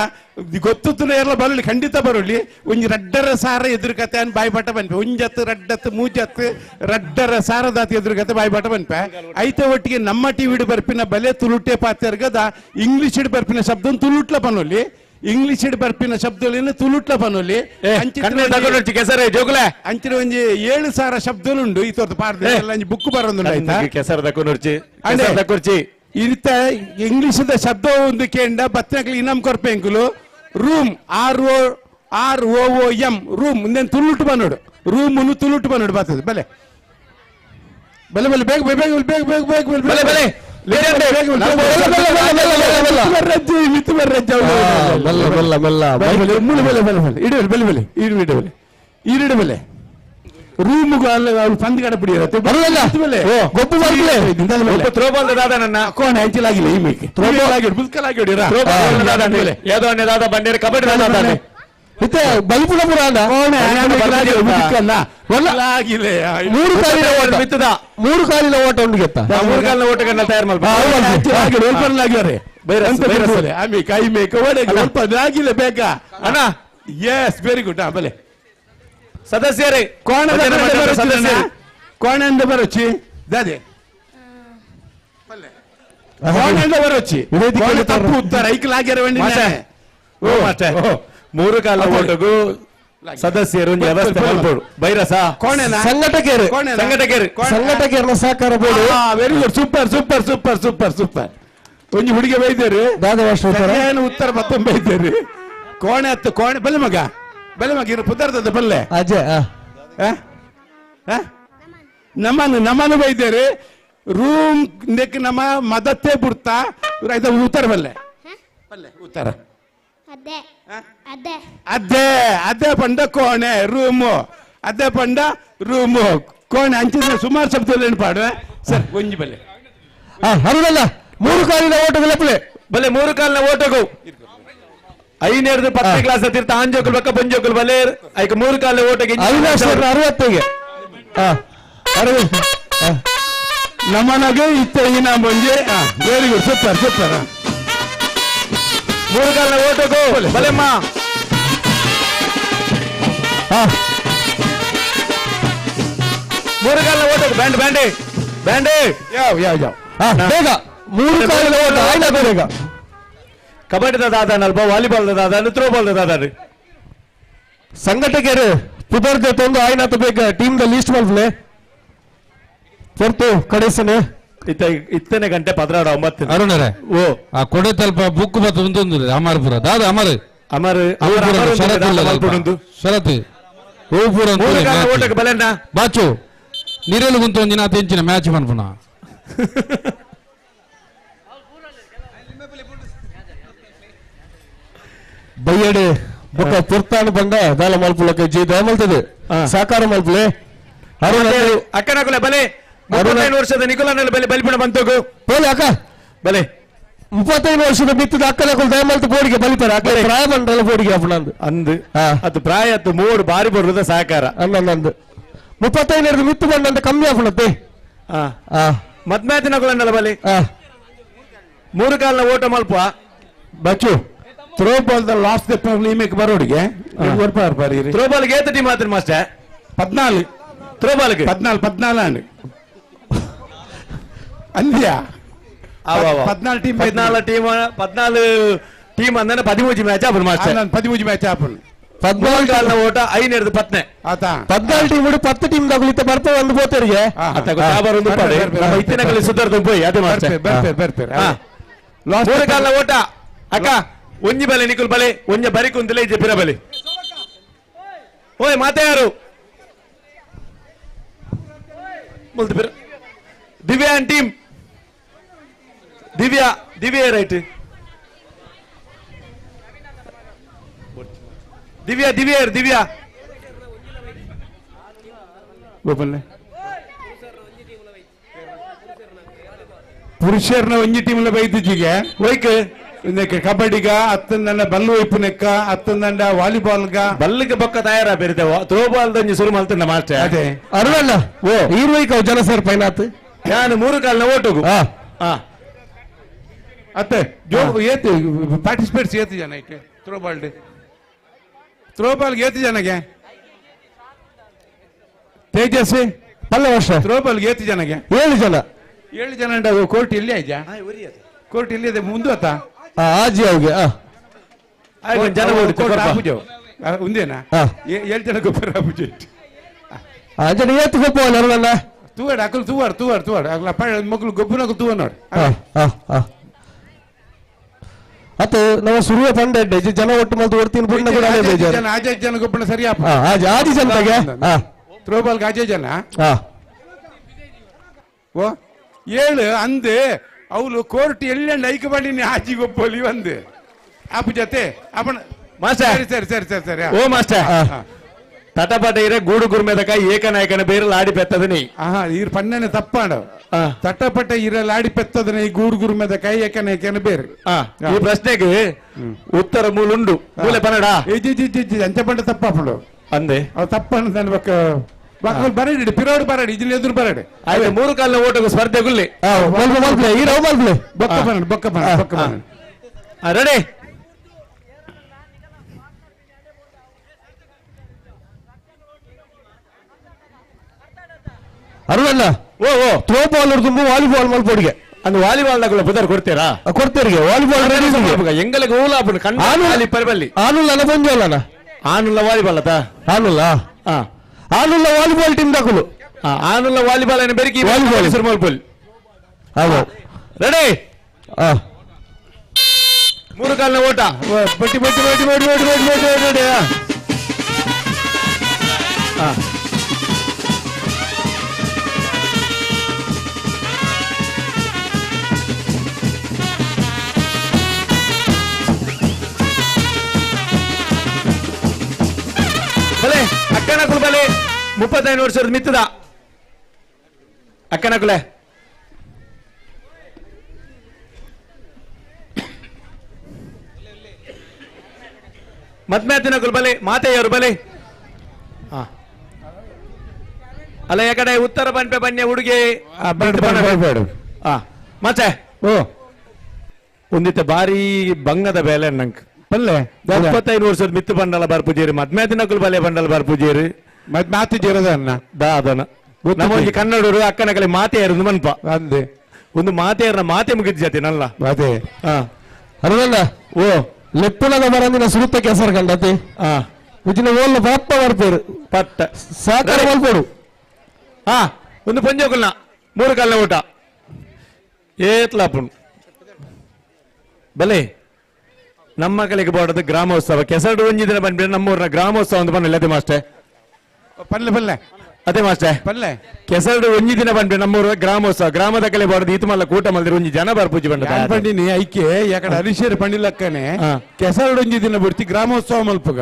ಗೊತ್ತು ಎಲ್ಲ ಬರಲಿ ಖಂಡಿತ ಬರಲಿ ಒಂಜಿ ರಡ್ಡರ ಸಾರ ಎದುರು ಕತೆ ಅನ್ ಬಾಯ್ಪಾಟ ಬನ್ಪೆ ಒಂಜತ್ತು ರಡ್ಡತ್ತು ಮೂಜತ್ತು ರಡ್ಡರ ಸಾರದಾತಿ ಎದುರು ಕತೆ ಬಾಯ್ಪಾಟ ಬನ್ಪೆ ಐತ ಒಟ್ಟಿಗೆ ನಮ್ಮ ಟಿವಿಡು ಬರ್ಪಿನ ಬಲೆ ತುಳುಟೆ ಪಾತೆರ್ಗದ ಇಂಗ್ಲಿಷ್ ಬರ್ಪಿನ ಶಬ್ದ ತುಳುಟ್ಲ ಬನ್ನೊಲಿ ಇಂಗ್ಲಿಷ್ ಬರ್ಪಿನ ಶಬ್ದಗಳನ್ನ ತುಳುಟ್ಲ ಬನ್ನೊಲಿ ಅಂಚಿನ ಒಂಜಿ 7000 ಶಬ್ದಲುಂಡು ಈ ತೋರ್ದು ಪಾಡ್ದ ಬುಕ್ ಬರೋದುಂಡು ಆಯ್ತಾ ಕೆಸರು ದಕ್ಕೊರ್ಚಿ ಇರ್ತ ಇಂಗ್ಲಿಷ್ ಶಬ್ದ ಒಂದು ಕೇಂಡ ಬತ್ತನಕ್ಲಿ ಇನಾಮ್ ಕೊರ್ಪೆಂಕುಲು room R O R O O M room ಮುಂದೆ ತುಳುಟು ಬನ್ನೋಡು ರೂಮ್ ತುಳುಟು ಬನ್ನೋಡು ಬರ್ತದೆ ಬಲೆ ಬಲೆ ಬಲೆ ಬೇಗ ಬೇಗ ಬೇಗ ಬೇಗ ಬೇಗ ಬಲೆ ಬಲೆ ಇಡು ರೂಮುಗು ಅಲ್ಲ ಅವ್ಳು ಪಂದ್ ಕಡಪಡಿ ಥ್ರೋಬಾಲ್ ದಾದ ನನ್ನ ಕೋಣ ಹಂಚಲಾಗಿಲ್ಲ ಈ ಮೇಕೆ ಯಾವ್ದೋ ದಾದ ಬಂಡೇರಿ ಕಬಡ್ಡಿ ದಾದ ಮೂರು ಕಾಲಿನ ಓಟ ಉಂಟು ಗೆತ್ತ ಮೂರು ಕಾಲಿನ ಓಟಗಳನ್ನ ತಯಾರು ಆಗಿಲ್ಲ ಬೇಗ ಅಣ್ಣ yes very good. ಬಲೆ ಸದಸ್ಯರೇ ಕೋಣಂದ ಬರೋಚಿ ದಾದೆ ಕೋಣಂದ ಬರೋಚಿ ತಪ್ಪು ಉತ್ತರ ಐಕಲಾಗ್ಯಾರ ಮೂರು ಕಾಲ ಓಟಗೂ ಸದಸ್ಯರು ವ್ಯವಸ್ಥೆ ಮಾಡ್ಬೋದು. ಬೈರಸ ಸಂಘಟಕರು ಸಂಘಟಕರು ಸಂಘಟಕರನ್ನ ಸಹಕಾರ ಬೋಡು. Very good, super super super super super. ಒಂಜಿ ಹುಡುಗಿ ಬೈದೇರು ದಾದ ಉತ್ತರ ಮತ್ತೊಮ್ಮೆ ಬೈದೇರು. ಕೋಣೆ ಹತ್ತು ಕೋಣೆ ಬಲ್ಲೆ ಮಗ ಬಲ್ಲೆ ಮಗ ಇರು ಪುದರ್ದದ ಬಲ್ಲೆ ಅಜಯ್ ನಮ್ಮನ್ನು ನಮ್ಮನ್ನು ಬೈದೇರು ರೂಮ್ ನೆಕ್ ನಮ್ಮ ಮದತ್ತೇ ಬಿಡ್ತಾ ಉತ್ತರ ಬಲ್ಲೆ ಬಲ್ಲೆ ಉತ್ತರ ಅದೇ ಅದೇ ಅದೇ ಅದೇ ಪಂಡ ಕೋಣೆ ರೂಮು ಅದೇ ಪಂಡ ರೂಮು ಕೋಣೆ ಅಂಚಿದ್ರೆ ಸುಮಾರು ಶಬ್ದದಲ್ಲಿ ಪಾಡುವೆ ಸರ್ ಒಂಜಿ ಬಲ್ಲೆ ಹೌದಲ್ಲ. ಮೂರು ಕಾಲಿನ ಓಟ ಬಲೆ ಬಲೆ ಮೂರು ಕಾಲಿನ ಓಟಗು ಐನೇರ್ದು ಪತ್ತನೇ ಕ್ಲಾಸ್ ತೀರ್ಥ ಆಂಜೋಕುಲ್ ಬಕ್ಕ ಪೊಂಜೋಕುಲ್ ಬಲೆ ಐಕ ಮೂರು ಕಾಲಿನ ಓಟಗೆ 60 ನಮ್ಮನಗೆ ಇತ್ತ ಇನ್ನ ಬಂಜೆ very good super super. ಮೂರು ಕಾಲಿನ ಓಟಗು ಬಲೆಮ್ಮ ಮೂರು ಕಾಲಿನ ಓಟಗು ಬ್ಯಾಂಡ್ ಬ್ಯಾಂಡೆ ಬ್ಯಾಂಡೆ ಯಾವ ಯಾವ ಯಾವ ಬೇಗ ಮೂರು ಕಾಲಿನ ಓಟ ಆಯ್ತಾ ಬೇಗ. ಕಬಡ್ಡಿದ ದಾದಾನಲ್ಪ ವಾಲಿಬಾಲ್ ದಾದಾನು ಥ್ರೋಬಾಲ್ ದಾದಾನು ಸಂಘಟಕರು ಪುದರ್ದೆ ತೊಂದು ಆಯ್ನಾತ ಬೇಗ team the list ಮಲ್ಪಲೆ ಹೊರ್ತು ಕಡೆಸನೆ ಇತ್ತ ಇತ್ತನೇ ಗಂಟೆ 16:09 ಅರುಣರೇ ಓ ಆ ಕೊಡೆ ತಲ್ಪ ಬುಕ್ ಬತ್ತು ಒಂದೊಂದು ಅಮರ್ಪುರ ದಾದ ಅಮರ್ ಅಮರ್ ಶರತ್ ಶರತ್ ಓಟಕ್ಕೆ ಬಲೆಣ್ಣ ಬಾಚು ನಿರೆಲು ಗುಂತು ಒಂಜಿನ ತೆಂಚಿನ ಮ್ಯಾಚ್ ಪನ್ಪುನ ಬಯ್ಯಡೆ ಬೊಕ್ಕ ಪುರ್ತಾನು ಬಂದ ದಾಲ ಮಲ್ಪುಲಕ್ಕೆ ಜಿ ದಯಮಲ್ತದೆ ಸಾಕಾರ ಮಲ್ಪುಲೆ ಅರುಣ ಅಕ್ಕನಕುಲೆ ಬಲೆ 35 ವರ್ಷದ ನಿಕುಲನಲ್ಲಿ ಬಲೆ ಬಲಿಪಣ ಬಂತೋಗು ಪೋಲೆ ಅಕ್ಕ ಬಲೆ 35 ವರ್ಷದ ಬಿತ್ತದ ಅಕ್ಕನಕುಲು ದಯಮಲ್ತ ಬೋಡಿಗೆ ಬಲಿಪರ ಅಕ್ಕ ಪ್ರಾಯ ಬಂಡಲ ಬೋಡಿಗೆ ಅಪ್ಪನಂದು ಅಂದು ಅದು ಪ್ರಾಯ ಅದು ಮೂರು ಬಾರಿ ಬರುದ ಸಹಕಾರ ಅನ್ನಂದು 35 ಮಿತ್ತು ಬಂದಂತ ಕಮ್ಮಿ ಆಪಣತ್ತೆ ಮದ್ಮ್ಯಾತಿನಕುಲನ್ನಲ್ಲ ಬಲೆ ಮೂರು ಕಾಲಿನ ಓಟ ಮಲ್ಪ Bachchu throw ball the last the ನಿಮಗೆ ಬರೋಡಿಗೆ ಥ್ರೋ ಬಾಲ್ ಏತ ಟೀಮ್ ಆತ್ರಿ master 14 throw ball 14 14 ಅಂದ್ಯಾ 14 team 14 team 14 team ಅಂದ್ರೆ 13 ಮ್ಯಾಚ್ ಆಪುಂಡು ಮಾಸ್ಟರ್ 13 ಮ್ಯಾಚ್ ಆಪುಂಡು 14 ಕಾಲಿನ ಓಟ 5 10 ಆತ 14 ಟೀಮ್ 10 ಟೀಮ್ ತಗೊಳಿತ ಬರ್ಪ ಒಂದು ಬೋತರಿಗೆ ಆತ ಗೊತ್ತಾಬರ್ ಒಂದು ಪಡೆ ನಮ್ಮ ಇತ್ತಿನಗಲಿ ಸುಧಾರ್ದು ಪೋಯ್ ಅದೇ ಮಾಸ್ಟರ್ ಬರ್ಪೇರ್ ಬರ್ಪೇರ್ ಮೂರು ಕಾಲಿನ ಓಟ ಅಕ್ಕ ಒಂಜಿ ಬಲೆ ನಿಕುಲ್ ಬಲೆ ಒಂಜಿ ಬರಿ ಕುಂತಲೆ ಇಜ್ಜೆ ಪಿರ ಬಲೆ ಓಯ್ ಮಾತೆ ಯಾರು ಮುಲ್ತು ಪಿರ Divya and team Divya Divya right Divya Divya Divya Gopala ಪುರುಷರ್ನ ಒಂಜಿ ಟೀಮ್ಲ ಬೈದಿಜಿಗೆ ಒಯ್ಕ್ ಕಬಡ್ಡಿಗ ಅತ್ತಂದಂಡ ಬಲ್ಲು ಒಯ್ಪುನೆಕ್ಕ ಅತ್ತಂದಂಡ ವಾಲಿಬಾಲ್ಗ ಬಲ್ಲಿಗೆ ಬೊಕ್ಕ ತಯಾರ ಬೇರಿದ್ದೇವ ಥ್ರೋ ಬಾಲ್ ದಂಜಿ ಶುರು ಮಲ್ತಂಡ ಮಾಸ್ಟರ್ ಅದೇ ಅರುಣಣ್ಣ ಓ ಈರ್ವೈಕ ಜನ ಸೇರ್ ಪೈನಾತ್ ನಾನು ಮೂರು ಕಾಲಿನ ಓಟುಗು ಅತ್ತೆ ಜೋ ಏತು ಪಾರ್ಟಿಸಿಪೇಟ್ಸ್ ಏತು ಜನ ಇಕ್ಕೆ throw ball throw ಬಾಲ್ಗೆ ಏತು ಜನಗೆ ತೇಜಸ್ವಿ ಪಲ್ಲ ವರ್ಷ ಥ್ರೋ ಬಾಲ್ಗೆ ಏತು ಜನಗೆ 7 ಜನ 7 ಜನ ಉಂಟು ಕೋರ್ಟ್ ಇಲ್ಲಿ ಆಯ್ತಾ ಕೋರ್ಟ್ ಇಲ್ಲಿ ಇದೆ ಮುಂದೆ ಆತ ಆಜಿ ಅವ್ಗೆ ಜನ ಒಂದೇನಾ 7 ಜನ ಗೊಬ್ಬರ ಆಪುಜೆ ಜನ ಏತು ಗೊಬ್ಬ ಅರುಣಣ್ಣ ತೂವಾಡು ಅಕಲು ತೂವಾಡು ತೂವಾಡು ತೂವಾಡು ಅಕಲ ಮಕ್ಕಳು ಗೊಬ್ಬರನಕಲು ತೂವ ನೋಡಿ ಅತ್ತ ನಮ್ಮ ಸುರುವೆ ಪಂಡ ಜನ ಒಟ್ಟು ಮಲ್ತು ಒಡ್ತೀನಿ ಬುಣ್ಣ ಕೂಡ ಬೇಜಾರು ಆಜೆ ಜನ ಗೊಬ್ಬರ ಸರಿ ಆಜಿ ಆಜಿ ಜನತೆಗೆ ಥ್ರೋ ಬಾಲ್ಗೆ ಆಜೆ ಜನ ಓ 7 ಅಂದು ಅವಳು ಕೋರ್ಟ್ ಎಲ್ಲಿ ಐಕ ಬಳ್ಳಿ ಆಜಿ ಗೊಪ್ಪಲಿ ಒಂದು ಅಪ್ಪ ಜೊತೆ ಅಪ್ಪಣ ಮಾಸ್ಟರ್ ಸರಿ ಸರಿ ಸರಿ ಸರಿ ಓ ಮಾಸ್ಟರ್ ತಟಪಟ ಇರ ಗೂಡು ಗುರ್ಮೆದಕ ಏಕನಾಯಕನ ಬೇರೆ ಲಾಡಿ ಪೆತ್ತದನಿ ಇರ್ ಪಣ್ಣನೆ ತಪ್ಪಾಡ ತಟಪಟ ಇರ ಲಾಡಿ ಪೆತ್ತದನೆ ಈ ಗೂಡು ಗುರ್ಮೆದಕ ಏಕನಾಯಕನ ಬೇರೆ ಈ ಪ್ರಶ್ನೆಗೆ ಉತ್ತರ ಮೂಲುಂಡು ಮೂಲೆ ಪನ್ನಡ ಅಂಚ ಪಂಡ ತಪ್ಪಾಪುಂಡು ಅಂದೆ ಅವ್ ತಪ್ಪಣ್ಣ ನನ್ನ ಬಕ್ಕ ಬರಡಿ ಪಿರೋಡು ಬರಡಿ ಇಜಿನ ಎದುರು ಬರಡಿ ಆಯ್ತು ಮೂರು ಕಾಲಿನ ಓಟకు ಸ್ಪರ್ಧೆ ಗುಲ್ಲಿ ಬೊಕ್ಕ ಬನ್ನಡ ಬೊಕ್ಕ ಬನ್ನಡ ಬೊಕ್ಕ ಬನ್ನಡ ರೆಡಿ ಅರುಣಣ್ಣ ಓ ಓ ಥ್ರೋ ಬಾಲ್ ತುಂಬ ವಾಲಿಬಾಲ್ ಮಲ್ಪೋಡಿಗೆ ಅಂದ್ ವಾಲಿಬಾಲ್ ನಗುಲ ಬುದರ್ ಕೊಡ್ತೀರಾ ಕೊಡ್ತೀರಿಗೆ ವಾಲಿಬಾಲ್ ರೆಡಿ ಎಂಗಲಿಗೆ ಓಲಾಪುಂಡು ಕಣ್ಣ ಪರಬಲ್ಲಿ ಆನುಲ್ಲ ಬಂಜೋಲನ ಆನುಲ್ಲ ವಾಲಿಬಾಲ್ ಅತ ಆನುಲ್ಲ ಆನುಲ್ಲ ವಾಲಿಬಾಲ್ ಟೀಮ್ ದಾಕುಲು ಆನುಲ್ಲ ವಾಲಿಬಾಲ್ ಅನ್ನು ಬೆರಿಕಿ ವಾಲಿಬಾಲ್ ಹೆಸರು ಮಲ್ಪೊಲಿ ಹೌದು ರೆಡಿ ಮೂರು ಕಾಲಿನ ಓಟ ಬಟ್ಟಿ ಬಟ್ಟಿ ಬಟ್ಟಿ ಬಟ್ಟಿ ಬಟ್ಟಿ ಬಟ್ಟಿ ಬಟ್ಟಿ ಬಟ್ಟಿ ಬಲೆ ಅಕ್ಕನಕುಲು ಬಲೆ 35 ವರ್ಷದ ಮಿತ್ತದ ಅಕ್ಕನಕುಲೆ ಮದ್ಮ್ಯಾತಿನಕುಲು ಬಲೆ ಮಾತೆಯವರು ಬಲೆ ಅಲ್ಲ ಯಾಕಡೆ ಉತ್ತರ ಪನ್ಪೆ ಬನ್ನೆ ಹುಡುಗಿ ಮತ್ತೆ ಓ ಒಂದಿತ್ತ ಬಾರಿ ಬಂಗದ ಬೇಲೆ ನಂಗೆ ಪಲ್ಲೆ 35 ವರ್ಷದ ಮಿತ್ತು ಬಂಡಲ ಬರ್ಪುಜೇರಿ ಮದ್ಮ್ಯಾತಿನಕುಲು ಬಲೆ ಬಂಡಲ ಬರ್ಪುಜೇರಿ ಮತ್ ಮಾತು ಜೇರದನ್ನ ದಾದನ ನಮ್ಮ ಒಂಜಿ ಕನ್ನಡರು ಅಕ್ಕನ ಕಲೆ ಮಾತೆಯರು ಮನ್ಪ ಅಂದೆ ಒಂದು ಮಾತೆಯರ್ನ ಮಾತೆ ಮುಗಿದ ಜಾತಿ ನಲ್ಲ ಅದೇ ಅರುಣಣ್ಣ ಓ ಲೆಪ್ಪುನದ ಬರಂದಿನ ಸುರುತ್ತ ಕೆಸರು ಕಂಡತಿ ಉಜಿನ ಓಲ್ಲ ಪಾಪ ಬರ್ಪೇರು ಪಟ್ಟ ಸಾಕಾರ ಮಲ್ಪೋಡು ಒಂದು ಪಂಜೋಕುಲ್ನ ಮೂರು ಕಾಲಿನ ಊಟ ಏತ್ಲಾಪುಂಡು ಬಲೆ ನಮ್ಮ ಕಲೆಗೆ ಬೋಡದ ಗ್ರಾಮೋತ್ಸವ ಕೆಸರು ಒಂಜಿ ದಿನ ಬಂದ್ಬಿಟ್ಟು ನಮ್ಮೂರಿನ ಗ್ರಾಮೋತ್ಸವ ಅಂತ ಬಂದಿಲ್ಲ ಅದೇ ಮಾಸ್ಟರ್ ಪಲ್ಲೆ ಪಲ್ಲೆ ಅದೇ ಮಾಸ್ಟರ್ ಪಲ್ಲೆ ಕೆಸರು ಒಂಜಿ ದಿನ ಬಂದ್ರೆ ನಮ್ಮೂರ ಗ್ರಾಮೋತ್ಸವ ಗ್ರಾಮದ ಕಲೆ ಬಾರ್ದು ಈತ ಮಲ್ಲ ಕೂಟ ಮಲ್ದಿರ ಒಂಜಿ ಜನ ಬರ್ಪೂಜಿ ಬಂಡ ಪಂಡಿನಿ ಐಕೆ ಯಾಕಡೆ ಹರೀಶರ್ ಪಂಡಿಲಕ್ಕನೆ ಕೆಸರಡು ಒಂಜಿ ದಿನ ಬಿಡ್ತಿ ಗ್ರಾಮೋತ್ಸವ ಮಲ್ಪುಗ.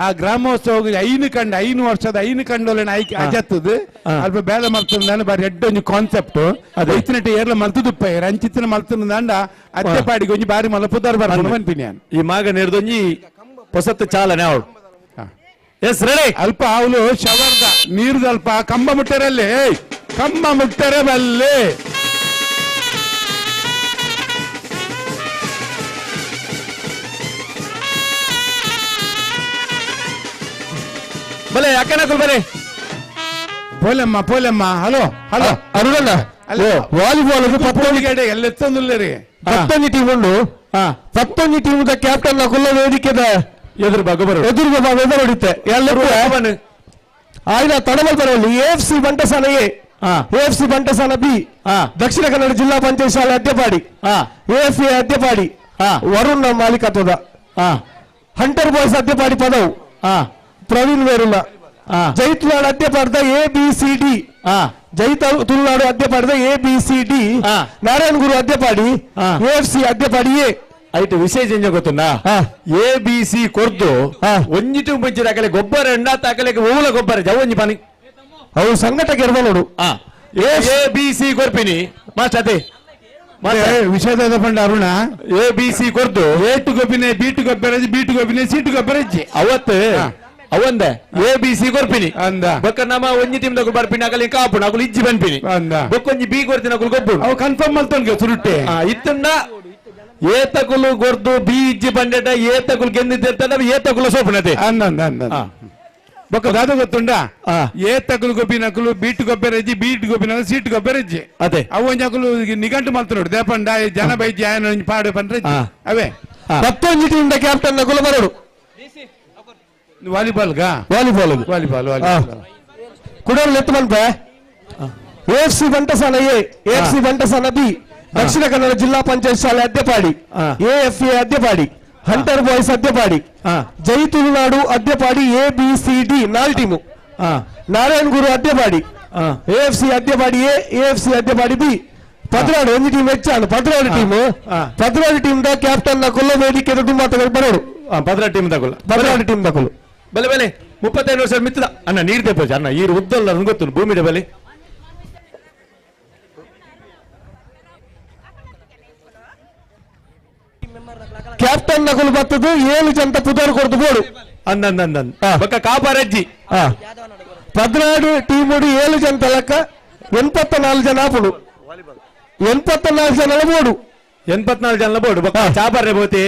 ಆ ಗ್ರಾಮೋತ್ಸವ 5 ಕಂಡ 5 ವರ್ಷದ 5 ಕಂಡೋಲೆನ ಐಕೆ ಅಜತ್ತದ ಅಲ್ಪ ಬೇಲೆ ಮಲ್ತಂದಾನ ಬಾರಿ ಎಡ್ಡ ಒಂಜಿ ಕಾನ್ಸೆಪ್ಟ್ ಇತ್ತಿನಟ್ಟ ಏರ್ಲ ಮಲ್ತದುಪ್ಪ ರಂಚಿತ್ತಿನ ಮಲ್ತಂದಾಂಡ ಅತ್ತೆ ಪಾಡಿಗೆ ಒಂಜಿ ಬಾರಿ ಮಲ್ಲ ಪುದಾರ್ ಬರ್ಕೊಂಡು ಬಂತೀನಿ. ಈ ಮಾಗ ನೇರ್ದೊಂಜಿ ಹೊಸತ್ತು ಚಾಲನೆ ಅವಳು. ಎಸ್ ರೆಡಿ ಅಲ್ಪ ಅವಳು ಶವರ್ದ ನೀರ್ದ ಅಲ್ಪ ಕಂಬ ಮುಟ್ಟರಲ್ಲಿ ಕಂಬ ಮುಟ್ಟರೆ ಬಲ್ಲೆ ಬಲೆ ಅಕ್ಕನಕುಲ್ ಬಲೆ ಪೋಲೆಮ್ಮ ಪೋಲೆಮ್ಮ. ಹಲೋ ಹಲೋ ಅರುಣಣ್ಣ ವಾಲಿಬಾಲ್ ಎಲ್ಲ ರೀ 11 ಟೀಮ್ ಉಂಡು. 11 ಟೀಮ್ ಕ್ಯಾಪ್ಟನ್ ಕುಲ್ಲ ವೇದಿಕೆದ ಎದುರು ಭಾಗ ಬರೋ ಎದುರು ಭಾಗ ಹೊಡಿತೆ ಎಲ್ಲರೂ ಆಯ್ದ ತಡಮಲ್ ಬರೋಲ್ಲಿ AFC Bantasala A, AFC Bantasala B, Dakshina Kannada ಜಿಲ್ಲಾ ಪಂಚಾಯತ್ ಶಾಲೆ ಅದ್ಯಪಾಡಿ, ಎಎಫ್ಎ ಅದ್ಯಪಾಡಿ ವರುಣ್ ಮಾಲೀಕತ್ವದ, ಹಂಟರ್ ಬಾಯ್ಸ್ ಅದ್ಯಪಾಡಿ ಪದವು ಪ್ರವೀಣ್ ವೇರುಲ, ಜೈ Tulunadu ಅದ್ಯಪಾಡದ ABCD, Jai Tulunadu ಅದ್ಯಪಾಡದ ABCD, Narayana Guru Adyapadi, AFC Adyapadi A. ಐಟ್ ವಿಶೇಷ ಎಂಜ ಗೊತ್ತುಂಡ A B C ಕೊರ್ದು ಒಂಜಿಟು ಮುಂಚಿನ ಅಕಲೆ ಗೊಬ್ಬರ ಎಂಡ ತಾಕಲೆಗೆ ಓಲ ಗೊಬ್ಬರ ಜವಂಜಿ ಪನಿ ಅವು ಸಂಘಟಕ ನೋಡು. A B C ಕೊರ್ಪಿನಿ master ಅದೇ ವಿಷಯದ ಪಂಡ ಅರುಣ A B C ಕೊರ್ದು A to ಗೊಬ್ಬಿನೆ B to ಗೊಬ್ಬರ ಬಿ ಟು ಗೊಬ್ಬಿನೆ ಸಿ ಟು ಗೊಬ್ಬರ ಅವತ್ತು ಅವಂದೆ A B C ಕೊರ್ಪಿನಿ ಅಂದ ಬೊಕ್ಕ ನಮ್ಮ ಒಂಜಿ ಟೀಮ್ ದಕುಲು ಬರ್ಪಿನಿ ಅಕಲಿ ಕಾಪುಣ ಅಕುಲು ಇಜ್ಜಿ ಬನ್ಪಿನಿ ಬೊಕ್ಕೊಂಜಿ ಬಿ ಕೊರ್ತಿನ ಅಕುಲು ಗೊಬ್ಬು ಅವು ಕನ್ಫರ್ಮ್ ಮಲ್ತೊನ್ಗೆ ಸುರುಟ್ಟೆ ಇತ್ತನ್ನ ಏ ತಕುಲು ಗೊರ್ದು ಬಿ ಇಜ್ಜಿ ಬಂಡೆಟ ಏ ತಕುಲು ಗೆಂದಿದ್ದ ಏ ತಕುಲು ಸೋಪುನತೆ ಅಂದ ಅಂದ ಬೊಕ್ಕ ದಾದ ಗೊತ್ತುಂಡ ಏ ತಕುಲು ಗೊಬ್ಬಿನಕುಲು ಬೀಟು ಗೊಬ್ಬರ ಇಜ್ಜಿ ಬೀಟು ಗೊಬ್ಬಿನ ಸೀಟು ಗೊಬ್ಬರ ಇಜ್ಜಿ ಅದೇ ಅವು ಒಂಜಿ ಅಕುಲು ನಿಘಂಟು ಮಲ್ತ ನೋಡು ದೇಪಂಡ ಜನ ಬೈಜಿ ಆಯನ ಒಂಜಿ ಪಾಡು ಪಂಡ್ರೆ ಅವೇ 11 ಟೀಮ್ ಕ್ಯಾಪ್ಟನ್ ನಕುಲು ಬರೋಡು ವಾಲಿಬಾಲ್ volleyball volleyball volleyball ಕುಡಲ್ ಎತ್ತು ಬಂತೆ AFC Bantasala A, AFC Bantasala B, Dakshina Kannada ಜಿಲ್ಲಾ ಪಂಚಾಯತ್ ಶಾಲೆ Adyapadi, AFA Adyapadi, hunter boys Adyapadi, Jai Tulunadu Adyapadi ABCD 4 team, Narayana Guru Adyapadi, AFC Adyapadi A, AFC Adyapadi B. 14 ಒಂಜಿ team ಹೆಚ್ಚಾನು 14 team 14 team the captain ನ ಕೊಲ್ಲ ವೇದಿಕೆ ತುಂಬಾ ಬರೋಡು 14 team ತಗೊಳ್ಳ 14 team ತಗೊಳ್ಳು ಬಲೆ ಬಲೆ 35 ವರ್ಷ ಮಿತ್ರ ಅಣ್ಣ ನೀರ್ ತೆಪ್ಪೋಜ ಅಣ್ಣ ಈ ಉದ್ದಲ್ಲ ಗೊತ್ತು ಭೂಮಿ ಬಲೆ ಕ್ಯಾಪ್ಟನ್ ನಕುಲು ಬತ್ತದು 7 ಜನ ಪುದರ್ ಕೊಡ್ದು ಬೋಡು ಅಂದ ಅಂದ ಬೊಕ್ಕ ಕಾಪಾರಜ್ಜಿ 14 ಟೀಮ್ 7 ಜನ ತಲಕ 84 ಜನ ಆಪುಡು 84 ಜನ ಬೋಡು 84 ಜನ ಬೋಡು ಬೊಕ್ಕ ಚಾಪರ್ರೆ ಬೋತಿ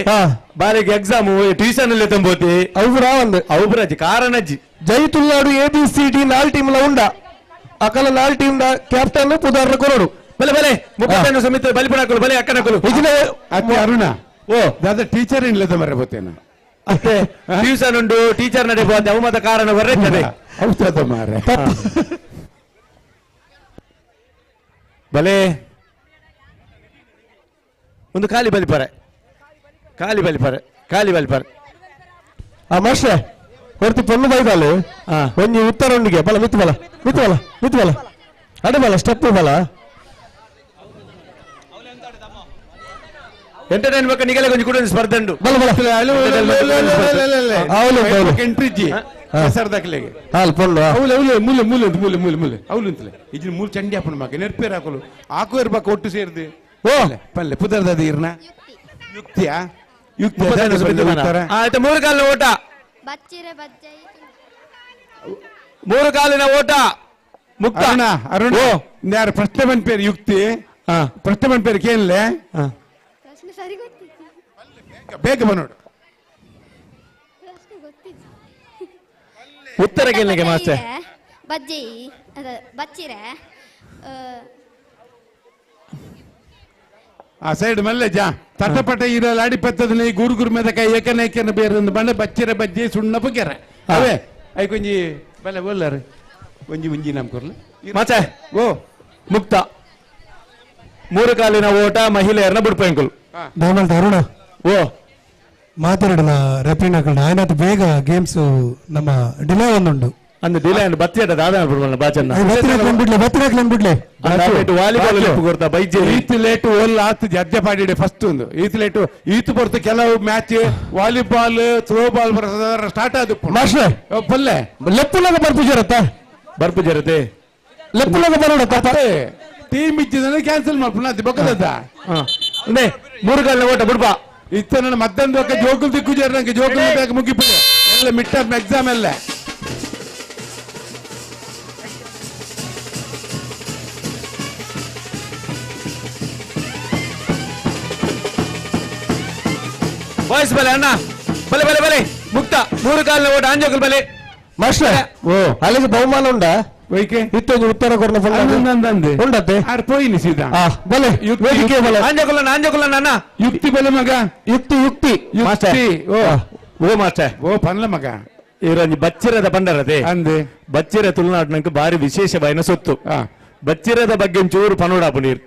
ಬಾರಿಗೆ ಎಕ್ಸಾಮ್ ಟ್ಯೂಷನ್ ಅಲ್ಲಿ ತಂಬೋತಿ ಅವು ಒಂದು ಅವು ಕಾರಣಜ್ಜಿ ಜೈ ತುಳುನಾಡು ABCD 4 team ಲ ಉಂಡ ಅಕಲ 4 ಟೀಮ್ ಕ್ಯಾಪ್ಟನ್ ಪುದರ್ ಕೊರಡು ಬಲೆ ಬಲೆ 35 ಸಮಿತಿ ಬಲಿಪಣಕುಲು ಬಲೆ ಅಕ್ಕನಕುಲು ಅರುಣ ಓ ದಾದ ಟೀಚರ್ ಇಲ್ಲದ ಮರೆ ಬೋತೇನ ಅತ್ತೆ ಟ್ಯೂಷನ್ ಉಂಟು ಟೀಚರ್ ನಡೆ ಬೋತೆ ಅವು ಮತ ಕಾರಣ ಬರ್ರೆ ಹೌದದ ಮಾರೆ ಬಲೆ ಒಂದು ಖಾಲಿ ಬಲಿಪರೆ ಖಾಲಿ ಬಲಿಪರೆ ಖಾಲಿ ಬಲಿಪರೆ ಆ ಮಾಸ್ಟ್ರೆ ಹೊರತಿ ಪೊಣ್ಣು ಬೈದಾಲು ಒಂಜಿ ಉತ್ತರ ಉಂಡಿಗೆ ಬಲ ಮಿತ್ತು ಬಲ ಮಿತ್ತು ಬಲ ಮಿತ್ತು ಬಲ ಅಡೆ ಬಲ ಸ್ಟೆಪ್ ಬಲ ಎಂಟರ್ಟೈನ್ ಬಕ್ಕ ನಿಗಲೆ ಕೊಂಚ ಕೂಡ ಸ್ಪರ್ಧೆ ಉಂಟು ಬಲ ಬಲ ಎಂಟ್ರಿಜ್ಜಿ ಸರ್ದಾಕ್ಲೆಗೆ ಹಾಲ್ ಪೊಣ್ಣು ಅವಳು ಅವಳು ಮೂಲೆ ಮೂಲೆ ಮೂಲೆ ಮೂಲೆ ಮೂಲೆ ಅವಳು ಅಂತಲೇ ಇಜ್ಜಿನ ಮೂಲೆ ಚಂಡಿ ಹಾಪಣ ಮಗ ನೆರ್ಪೇರ್ ಹಾಕಲು ಹಾಕು ಇರ್ಬೇಕು ಒಟ್ಟು ಸೇರಿದು ಓ ಪಲ್ಲೆ ಪುದರ್ದ ಇರ್ನ ಯುಕ್ತಿಯಾ ಯುಕ್ತಿ ಆಯ್ತು 3 ಕಾಲಿನ ಓಟ 3 ಕಾಲಿನ ಓಟ ಮುಕ್ತ ಅರುಣ ಅರುಣ ಯಾರು ಪ್ರಶ್ನೆ ಬಂದ್ಪೇರು ಯುಕ್ತಿ ಪ್ರಶ್ನೆ ಬಂದ್ಪೇರು ಕೇಳಲೆ ಬೇಗ ಬನ್ನೋಡು ಉತ್ತರ ಕೇಳಲಿಕ್ಕೆ ಮಾಸ್ಟರ್ ಬಜ್ಜಿ ಬಚ್ಚಿರೆ ಆ ಸೈಡ್ ಮಲ್ಲೆಜ ತಟಪಟ ಇರಲ್ಲ ಅಡಿಪತ್ತದ ಗುರು ಗುರು ಮೆದಕ ಏಕನೇಕನ ಬೇರೆ ಬಂಡ ಬಚ್ಚಿರ ಬಜ್ಜಿ ಸುಣ್ಣಪ್ಪ ಕೆರೆ ಅವೇ I ಕೊಂಜಿ ಬಲೆ ಬೋಲ್ಲಾರೆ ಒಂಜಿ ಒಂಜಿ ನಮ್ ಕೊರ್ಲೆ ಮಾಚೆ ಓ ಮುಕ್ತ 3 ಕಾಲಿನ ಓಟ ಮಹಿಳೆಯರನ್ನ ಬುಡ್ಪೆಂಕುಲು ಅರುಣ ಓ ಮಾತಾಡಲ್ಲ ರೆಪ್ರಿನಾಕಲ್ನ ಆಯ್ನಾತ್ ಬೇಗ ಗೇಮ್ಸ್ ನಮ್ಮ ಡಿಲೇ ಒಂದುಂಡು. ಅಂದ್ ಡಿಲೇ ಅಂಡ್ ಬತ್ತಿಯಟ ದಾದ ಬಾಚನ್ನ ಬಿಡ್ಲೆ ಬತ್ತಿರಾಕ್ಲೆ ಬಿಡ್ಲೆ ವಾಲಿಬಾಲ್ ಕೊರ್ತಾ ಬೈಜೆ ಈತ್ ಲೇಟ್ ಓಲ್ ಆತು ಅದ್ಯ ಪಾಡಿಡೆ ಫಸ್ಟ್ ಒಂದು ಈತ್ ಲೇಟ್ ಈತ್ ಬರ್ತು ಕೆಲವು match volleyball throw ball ಬರ್ತದ ಸ್ಟಾರ್ಟ್ ಆದ ಮಾಸ್ಟರ್ ಪಲ್ಲೆ ಲೆಪ್ಪುಲಾಗ ಬರ್ಪುಜರತ್ತ ಬರ್ಪುಜರತೆ ಲೆಪ್ಪುಲಾಗ ಬರೋಣ ಟೀಮ್ ಇಚ್ಚಿದ್ರೆ ಕ್ಯಾನ್ಸಲ್ ಮಾಡ್ಪುನ ಅದು ಬೊಕ್ಕದ ಮೂರು ಕಾಲಿನ ಓಟ ಬಿಡ್ಬಾ ಇತ್ತ ನನ್ನ ಮತ್ತೊಂದು ಒಕ್ಕ ಜೋಕುಲ್ ದಿಕ್ಕು ಜರ ನಂಗೆ ಜೋಕುಲ್ ಬೇಕು ಮುಗಿಪುದೆ ಎಲ್ಲ mid term exam ಎಲ್ಲ ಬಾಯ್ಸ್ ಬಲೆ ಅಣ್ಣ ಬಲೆ ಬಲೆ ಬಲೆ ಮುಕ್ತ ಮೂರು ಕಾಲಿನ ಓಟ ಆಂಜೋಕುಲ್ ಬಲೆ ಮಾಸ್ಟರ್ ಓ ಅಲ್ಲಿಗೆ ಬಹುಮಾನ ಉಂಡ ವೈಕೆ ಇತ್ತೊಂದು ಉತ್ತರ ಕೊರ್ನ ಉಂಡತ್ತೆ ಆರ್ ಪೋಯಿನಿ ಸೀದಾ ಬಲೆ ವೇದಿಕೆ ಬಲೆ ಆಂಜೋಕುಲ ಆಂಜೋಕುಲ ಅಣ್ಣ ಯುಕ್ತಿ ಬಲೆ ಮಗ ಯುಕ್ತಿ ಯುಕ್ತಿ ಯುಕ್ತಿ ಓ ಓ ಮಾಸ್ಟರ್ ಓ ಪನ್ಲ ಮಗ ಇವರೊಂಜಿ ಬಚ್ಚಿರದ ಪಂಡರತೆ ಅಂದೆ ಬಚ್ಚಿರ ತುಳುನಾಡಿನಂಕ ಬಾರಿ ವಿಶೇಷ ಬಾಯಿನ ಸೊತ್ತು ಬಚ್ಚಿರದ ಬಗ್ಗೆ ಒಂಚೂರು ಪನೋಡಾಪು ನೀರು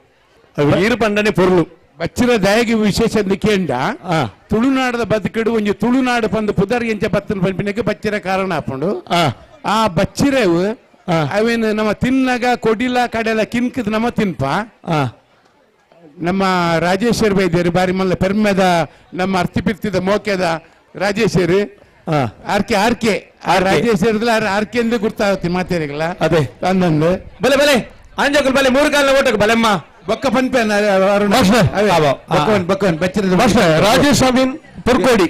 ಅವು ನೀರು ಪಂಡನೆ ಪೊರ್ಲು ಬಚ್ಚಿರ ದಯಗೆ ವಿಶೇಷ ಕೇಂಡ ತುಳುನಾಡದ ಬದುಕಿಡು ಒಂಜಿ ತುಳುನಾಡು ಪಂದು ಪುದರ್ ಎಂಚ ಬತ್ತನ ಪನ್ಪಿನಕ್ಕೆ ಬಚ್ಚಿರ ಕಾರಣ ಹಾಕೊಂಡು ಆ ಬಚ್ಚಿರೆವು ಅವೇನು ನಮ್ಮ ತಿನ್ನಾಗ ಕೊಡಿಲ ಕಡೆಲ ಕಿನ್ಕದ ನಮ್ಮ ತಿನ್ಪ ನಮ್ಮ ರಾಜೇಶ್ವರ್ ಬೈದೇರಿ ಬಾರಿ ಮಲ್ಲ ಪೆರ್ಮೆದ ನಮ್ಮ ಅರ್ತಿಪಿರ್ತಿದ ಮೋಕೆದ Rajeshwari R K R K ಆ ರಾಜೇಶ್ವರದಲ್ಲಿ ಆರ್ ಕೆ ಎಂದು ಗುರ್ತಾಗುತ್ತೆ ಮಾತೇರಿಗಳ ಅದೇ ಅಂದಂದು ಬಲೆ ಬಲೆ ಆಂಜೋಕುಲ್ ಬಲೆ ಮೂರು ಕಾಲಿನ ಓಟಕ್ಕೆ ಬಲೆಮ್ಮ ಬೊಕ್ಕ ಪನ್ಪೆ ಬೊಕ್ಕವನ್ ಬಚ್ಚಿರದ ರಾಜೇಶ್ ಅಮೀನ್ ಪುರ್ಕೋಡಿ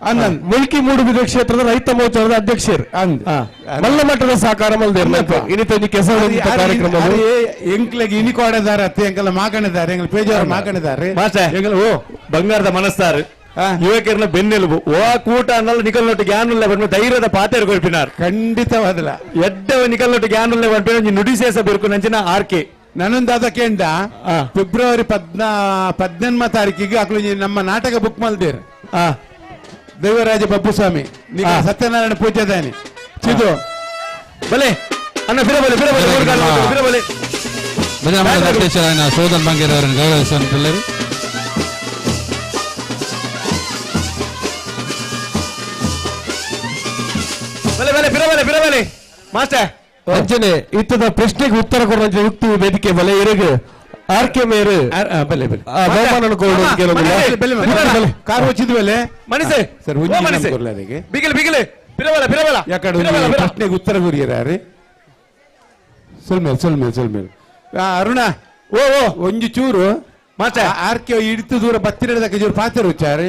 ಅಂದಂದ್ ಮುಲ್ಕಿ ಮೂಡುಬಿದಿರೆ ಕ್ಷೇತ್ರದ ರೈತ ಮೋರ್ಚಾದ ಅಧ್ಯಕ್ಷರು ಮಲ್ಲ ಮಟ್ಟದ ಸಹಕಾರ ಇನ್ನಿತೊಂಜಿ ಕೆಸರು ಕಾರ್ಯಕ್ರಮ ಎಂಕ್ಲೆಗ್ ಇನಿಕೋಡದಾರ ಅತ್ತೆ ಎಂಕಲ ಮಾಗಣದಾರೆ ಎಂಕಲ ಪೇಜಾರ ಮಾಗಣದಾರೆ ಮಾಸ್ಟರ್ ಓ ಬಂಗಾರದ ಮನಸ್ಸಾರು ಯುವಕರನ್ನ ಬೆನ್ನೆಲುಬು ಓ ಕೂಟ ಅನ್ನಲ್ಲ ನಿಕಲ್ನೊಟ್ಟು ಗ್ಯಾನುಲ್ಲ ಬಂದು ಧೈರ್ಯದ ಪಾತೆರು ಕೊಳ್ಪಿನಾರ್ ಖಂಡಿತವಾದಲ ಎಡ್ಡವ ನಿಕಲ್ನೊಟ್ಟು ಗ್ಯಾನುಲ್ಲ ಬಂದ್ಪಿನ ನುಡಿಸೇಸ ಬಿರುಕು ನಂಚಿನ ಆರ್ಕೆ ನಾನೊಂದು ಕೇಂದ್ರ ಫೆಬ್ರವರಿ 18 ತಾರೀಕಿಗೆ ಅಕ್ಲು ನಮ್ಮ ನಾಟಕ ಬುಕ್ ಮಲ್ದೇರ್ ದೇವರಾಜ ಬಬ್ಬುಸ್ವಾಮಿ ಸತ್ಯನಾರಾಯಣ ಪೂಜೆದಾನಿ ಚಿದು ಬಲೆ ಅಣ್ಣ ಬಿರಬಲೆ ಬಿರಬಲೆ ಬಿರಬಲೆ ಭಜನಾ ಮಂಡಲದ ಅಧ್ಯಕ್ಷರಾದ ಸೋದನ್ ಬಂಗೇರವರನ್ನು ಗೌರವಿಸುವಂತಿಲ್ಲರು. ಬಲೆ ಬಲೆ ಬಿರಬಲೆ ಬಿರಬಲೆ ಮಾಸ್ಟರ್ ಅಂಚನೆ ಇತ್ತದ ಪ್ರಶ್ನೆಗೆ ಉತ್ತರ ಕೊಡುವಂತ ಯುಕ್ತಿ ವೇದಿಕೆ ಬಲೆ ಇರಗು ಆರ್ ಕೆ ಮೇರು ಬಲೆ ಬಲೆ ಬಹುಮಾನ ಕಾರ್ వచ్చింది ಬಲೆ ಮನಸೆ ಸರ್ ಮನಸೆ ಬಿಗಿಲು ಬಿಗಿಲು ಬಿರಬಲ ಬಿರಬಲ ಯಾಕಡೆ ಪ್ರಶ್ನೆಗೆ ಉತ್ತರ ಗುರಿಯರಾರಿ ಸೊಲ್ಮೇಲೆ ಸೊಲ್ಮೇಲೆ ಸೊಲ್ಮೇಲೆ ಅರುಣ ಓ ಓ ಒಂಜಿ ಚೂರು ಮಾಸ್ಟರ್ ಆರ್ ಕೆ ಇಡ್ತು ದೂರ ಬತ್ತಿರದಕ್ಕೆ ಚೂರು ಪಾತ್ರ ಉಚ್ಚಾರಿ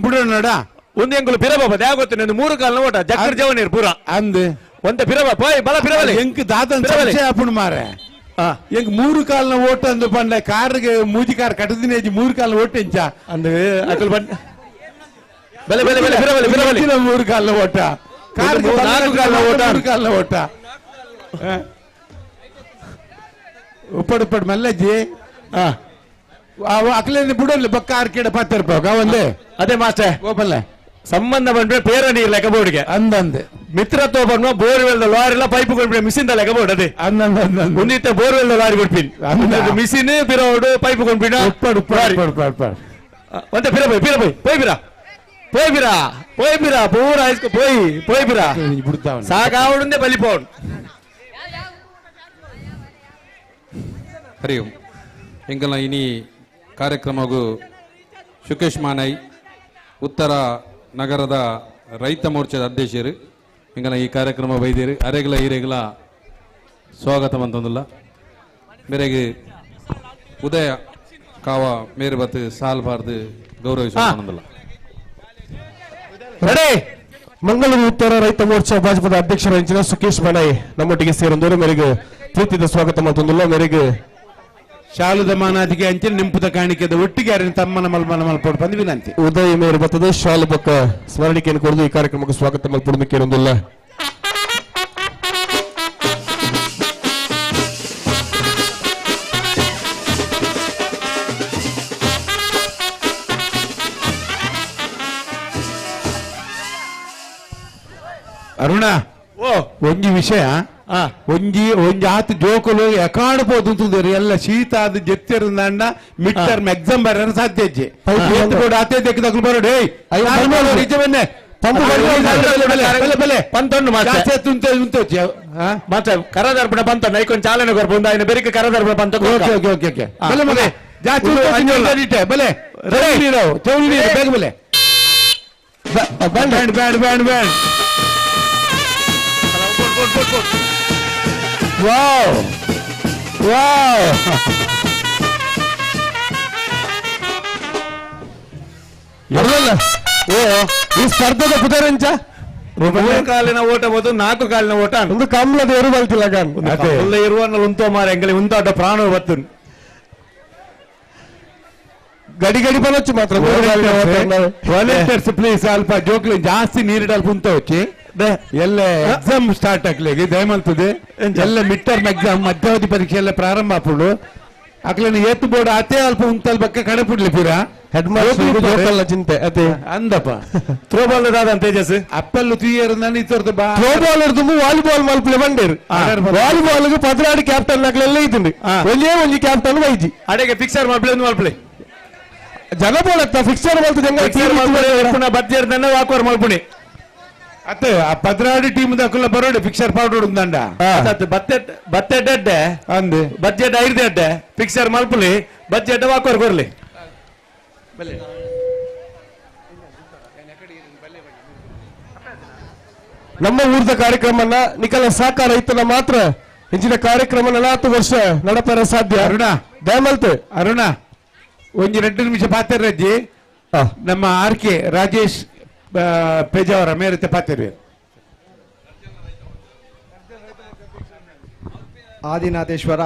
ಬಿಡೋಣ ನೋಡ ಒಂದು ಎಂಕುಲು ಬಿರಬ ದ್ಯಾಗೊತ್ತು ನಂದು ಮೂರು ಕಾಲಿನ ಓಟ ಜಕ್ಕರ್ ಜವನೀರ್ ಪೂರ ಅಂದ್ ಒಂದ ಬಿರಬ ಪೋಯ್ ಬಲ ಬಿರಬಲೆ ಎಂಕ್ ದಾದನ್ ಸಂಶಯ ಆಪುಂಡು ಮಾರೆ ಎಂಕ್ ಮೂರು ಕಾಲಿನ ಓಟ ಅಂದು ಪಂಡ ಕಾರ್ಗೆ ಮೂಜಿ ಕಾರ್ ಕಟ್ಟದಿನೇಜಿ ಮೂರು ಕಾಲಿನ ಓಟ ಎಂಚ ಅಂದ್ ಅಕುಲು ಬಂಡ ಬಲೆ ಬಲೆ ಬಲೆ ಬಿರಬಲೆ ಬಿರಬಲೆ ಮೂರು ಕಾಲಿನ ಓಟ ಕಾರ್ಗೆ ನಾಲ್ಕು ಕಾಲಿನ ಓಟ ಮೂರು ಕಾಲಿನ ಓಟ ಉಪ್ಪಡು ಉಪ್ಪಡು ಮಲ್ಲಜ್ಜಿ ಅಕ್ಲೇಂದ ಬಿಡೋಲ್ಲ ಬೊಕ್ಕ ಆರ್ಕೇಡ ಪಾತಿರ್ಪಾಗ ಒಂದೇ ಅದೇ ಮಾಸ್ಟರ್ ಗೋಪಲ್ಲ ಸಂಬಂಧ ಬಂದ್ರೆ ಪೇರ ನೀರ್ ಲೆಕ್ಕ ಬೋರ್ಡ್ಗೆ ಅಂದಂದೆ ಮಿತ್ರತ್ವ ಬಂದ ಬೋರ್ವೆಲ್ ಲಾರಿ ಎಲ್ಲ ಪೈಪ್ ಕೊಡ್ಬಿಡಿ ಮಿಷಿನ್ ಲೆಕ್ಕ ಬೋರ್ಡ್ ಅದೇ ಅಂದಂದ ಒಂದಿತ್ತ ಬೋರ್ವೆಲ್ ಲಾರಿ ಕೊಡ್ತೀನಿ ಮಿಷಿನ್ ಪಿರೋಡು ಪೈಪ್ ಕೊಂಡ್ಬಿಡ ಉಪ್ಪಡು ಉಪ್ಪಡು ಉಪ್ಪಡು ಒಂದೇ ಪಿರ ಪೋಯ್ ಪಿರ ಪೋಯ್ ಪೋಯ್ ಬಿರಾ ಪೋಯ್ ಬಿರಾ ಪೋಯ್ ಬಿರಾ ಪೂರ ಹೈಸ್ಕೂ ಪೋಯ್ ಪೋಯ್ ಬಿರಾ ಸಾಕಾವಡುಂದೆ ಬಲಿಪೋನ್. ಹರಿ ಓಂ. ಎಂಕಲ್ನ ಇನಿ ಕಾರ್ಯಕ್ರಮಗೂ ಸುಕೇಶ್ ಮಾನೈ ಉತ್ತರ ನಗರದ ರೈತ ಮೋರ್ಚಾದ ಅಧ್ಯಕ್ಷರು ಎಂಕಲ್ನ ಈ ಕಾರ್ಯಕ್ರಮ ಬೈದೇರು ಅರೆಗ್ಲ ಹಿರೇಗ್ಲ ಸ್ವಾಗತ ಅಂತಂದಿಲ್ಲ ಮೇರೆಗೆ ಉದಯ ಕಾವ ಮೇರೆ ಬತ್ತು ಸಾಲ್ ಬಾರ್ದು ಗೌರವಿಸೋಣ. ಮಂಗಳೂರು ಉತ್ತರ ರೈತ ಮೋರ್ಚಾ ಭಾಜಪದ ಅಧ್ಯಕ್ಷರ ಇಂಚಿನ ಸುಕೇಶ್ ಮನಾಯ್ ನಮ್ಮೊಟ್ಟಿಗೆ ಸೇರೊಂದವರು ಮೇರೆಗೆ ಪ್ರೀತಿದ ಸ್ವಾಗತ ಮತ್ತೊಂದಿಲ್ಲ ಮೇರೆಗೆ ಶಾಲುದ ಮಾನಾದಿಗೆ ಅಂಚಿನ ನಿಂಪುದ ಕಾಣಿಕೆದ ಒಟ್ಟಿಗೆ ಅರಿನ ತಮ್ಮನ ಮಲ್ಮನ ಮಲ್ಪೋಡು ಬಂದು ವಿನಂತಿ. ಉದಯ ಮೇರೆ ಬರ್ತದೆ ಶಾಲು ಬೊಕ್ಕ ಸ್ಮರಣಿಕೆಯನ್ನು ಕೊಡದು ಈ ಕಾರ್ಯಕ್ರಮಕ್ಕೆ ಸ್ವಾಗತ ಮಲ್ಪೊಡು ಕೇಳೊಂದಿಲ್ಲ. ಅರುಣ ಓ ಒಂಜಿ ವಿಷಯ ಒಂಜಿ ಒಂಜಿ ಆತ ಜೋಕುಲು ಎಕಾಡು ಪೋದು ಎಲ್ಲ ಶೀತ ಅದು ಜೆತ್ತಿರಂದ mid term exam ಬರ ಸಾಧ್ಯ ಇಜ್ಜಿ ಆತೆ ದಕ್ಕದಕ್ಕಲು ಬರೋಡು. ಪಂತೊಂಡು ಮಾತ್ರ ಕರದರ್ಪಣ ಪಂತ ಐಕೊಂದು ಚಾಲನೆ ಕೊರ್ಪು ఆయన ಬೆರಿಕೆ ಕರದರ್ಪಣ ಪಂತ. Okay okay okay okay ಬಲೆ ಮಗ ಜಾಸ್ತಿ ಬಲೆ ನೀರು ಚೌಳಿ ನೀರು ಬೇಗ ಬಲೆ. Band band band band. Wow wow. ಓ ಈ ಸ್ಪರ್ಧದ ಪುದರಂಚ ಮೂರು ಕಾಲಿನ ಓಟ ಬೋದು 4 ಕಾಲಿನ ಓಟ ಒಂದು ಕಮ್ಲದ ಎರು ಬಲ್ತಿಲ್ಲ ಗಾನ್ ಇರುವ ಉಂತೋ ಮಾರ ಎಂಗಲಿ ಉಂತಾಟ ಪ್ರಾಣ ಬತ್ತು ಗಡಿ ಗಡಿ ಬಲೊಚ್ಚು ಮಾತ್ರ. ವಾಲಂಟಿಯರ್ಸ್ ಪ್ಲೀಸ್ ಅಲ್ಪ ಜೋಕ್ಲಿ ಜಾಸ್ತಿ ನೀರಿಡಲ್ ಕುಂತ ಹೋಗಿ ಎಲ್ಲ ಎಕ್ಸಾಮ್ ಸ್ಟಾರ್ಟ್ ಆಗ್ಲಿಗೆ ದಯಮಲ್ತದೆ. ಎಲ್ಲ mid term exam ಮಧ್ಯಾವಧಿ ಪರೀಕ್ಷೆ ಎಲ್ಲ ಪ್ರಾರಂಭ ಆಪುಂಡು. ಅಕ್ಲೇನ ಏತು ಬೋರ್ಡ್ ಆತೇ ಅಲ್ಪ ಉಂತಲ್ ಬಕ್ಕ ಕಡೆ ಪುಡ್ಲಿ ಪೂರ ಹೆಡ್ ಮಾಸ್ಟರ್ ಚಿಂತೆ ಅದೇ ಅಂದಪ್ಪ. ಥ್ರೋಬಾಲ್ ದಾದ ತೇಜಸ್ ಅಪ್ಪಲ್ಲು ತುಯ್ಯರು ನಾನು ಇತ್ತೊರ್ದು ಬಾ ಥ್ರೋಬಾಲ್ ತುಂಬ ವಾಲಿಬಾಲ್ ಮಲ್ಪಲೆ ಬಂಡೇರು. ವಾಲಿಬಾಲ್ 12 ಕ್ಯಾಪ್ಟನ್ ಅಕ್ಲೆಲ್ಲ ಇದ್ದುಂಡು. ಒಂದೇ ಒಂಜಿ ಕ್ಯಾಪ್ಟನ್ ವೈಜಿ ಅಡೆಗೆ ಫಿಕ್ಸರ್ ಮಲ್ಪಲೆ ಒಂದು ಮಲ್ಪಲೆ ಜನ ಬೋಡತ್ತ ಫಿಕ್ಸರ್ ಮಲ್ತು ಬಜ್ಜೇರ್ ದನ್ನ ವಾಕುವರ್ ಮಲ್ಪುಣಿ ಅತ್ತೆ ಆ 12 ಟೀಮ್ ದಕ್ಕುಲ್ಲ ಬರೋಡೆ ಫಿಕ್ಸರ್ ಪೌಡರ್ ಉಂದಂಡ ಬತ್ತೆ ಅಡ್ಡೆ ಅಂದೆ ಬಜೆಟ್ ಐದು ಅಡ್ಡೆ ಫಿಕ್ಸರ್ ಮಲ್ಪುಲಿ ಬಜೆಟ್ ವಾಕುವರ್ ಕೊರ್ಲಿ. ನಮ್ಮ ಊರ್ದ ಕಾರ್ಯಕ್ರಮನ ನಿಖಲ ಸಹಕಾರ ಇತ್ತನ ಮಾತ್ರ ಇಂಚಿನ ಕಾರ್ಯಕ್ರಮ 40 ವರ್ಷ ನಡಪರ ಸಾಧ್ಯ. ಅರುಣ ದಯಮಲ್ತೆ ಅರುಣ ಒಂಜಿ 2 ನಿಮಿಷ ಪಾತೆರಜ್ಜಿ. ನಮ್ಮ ಆರ್ ಕೆ ರಾಜೇಶ್ ಪೇಜಾವರ ಮೇರತೆ ಪಾತೆರು. ಆದಿನಾಥೇಶ್ವರ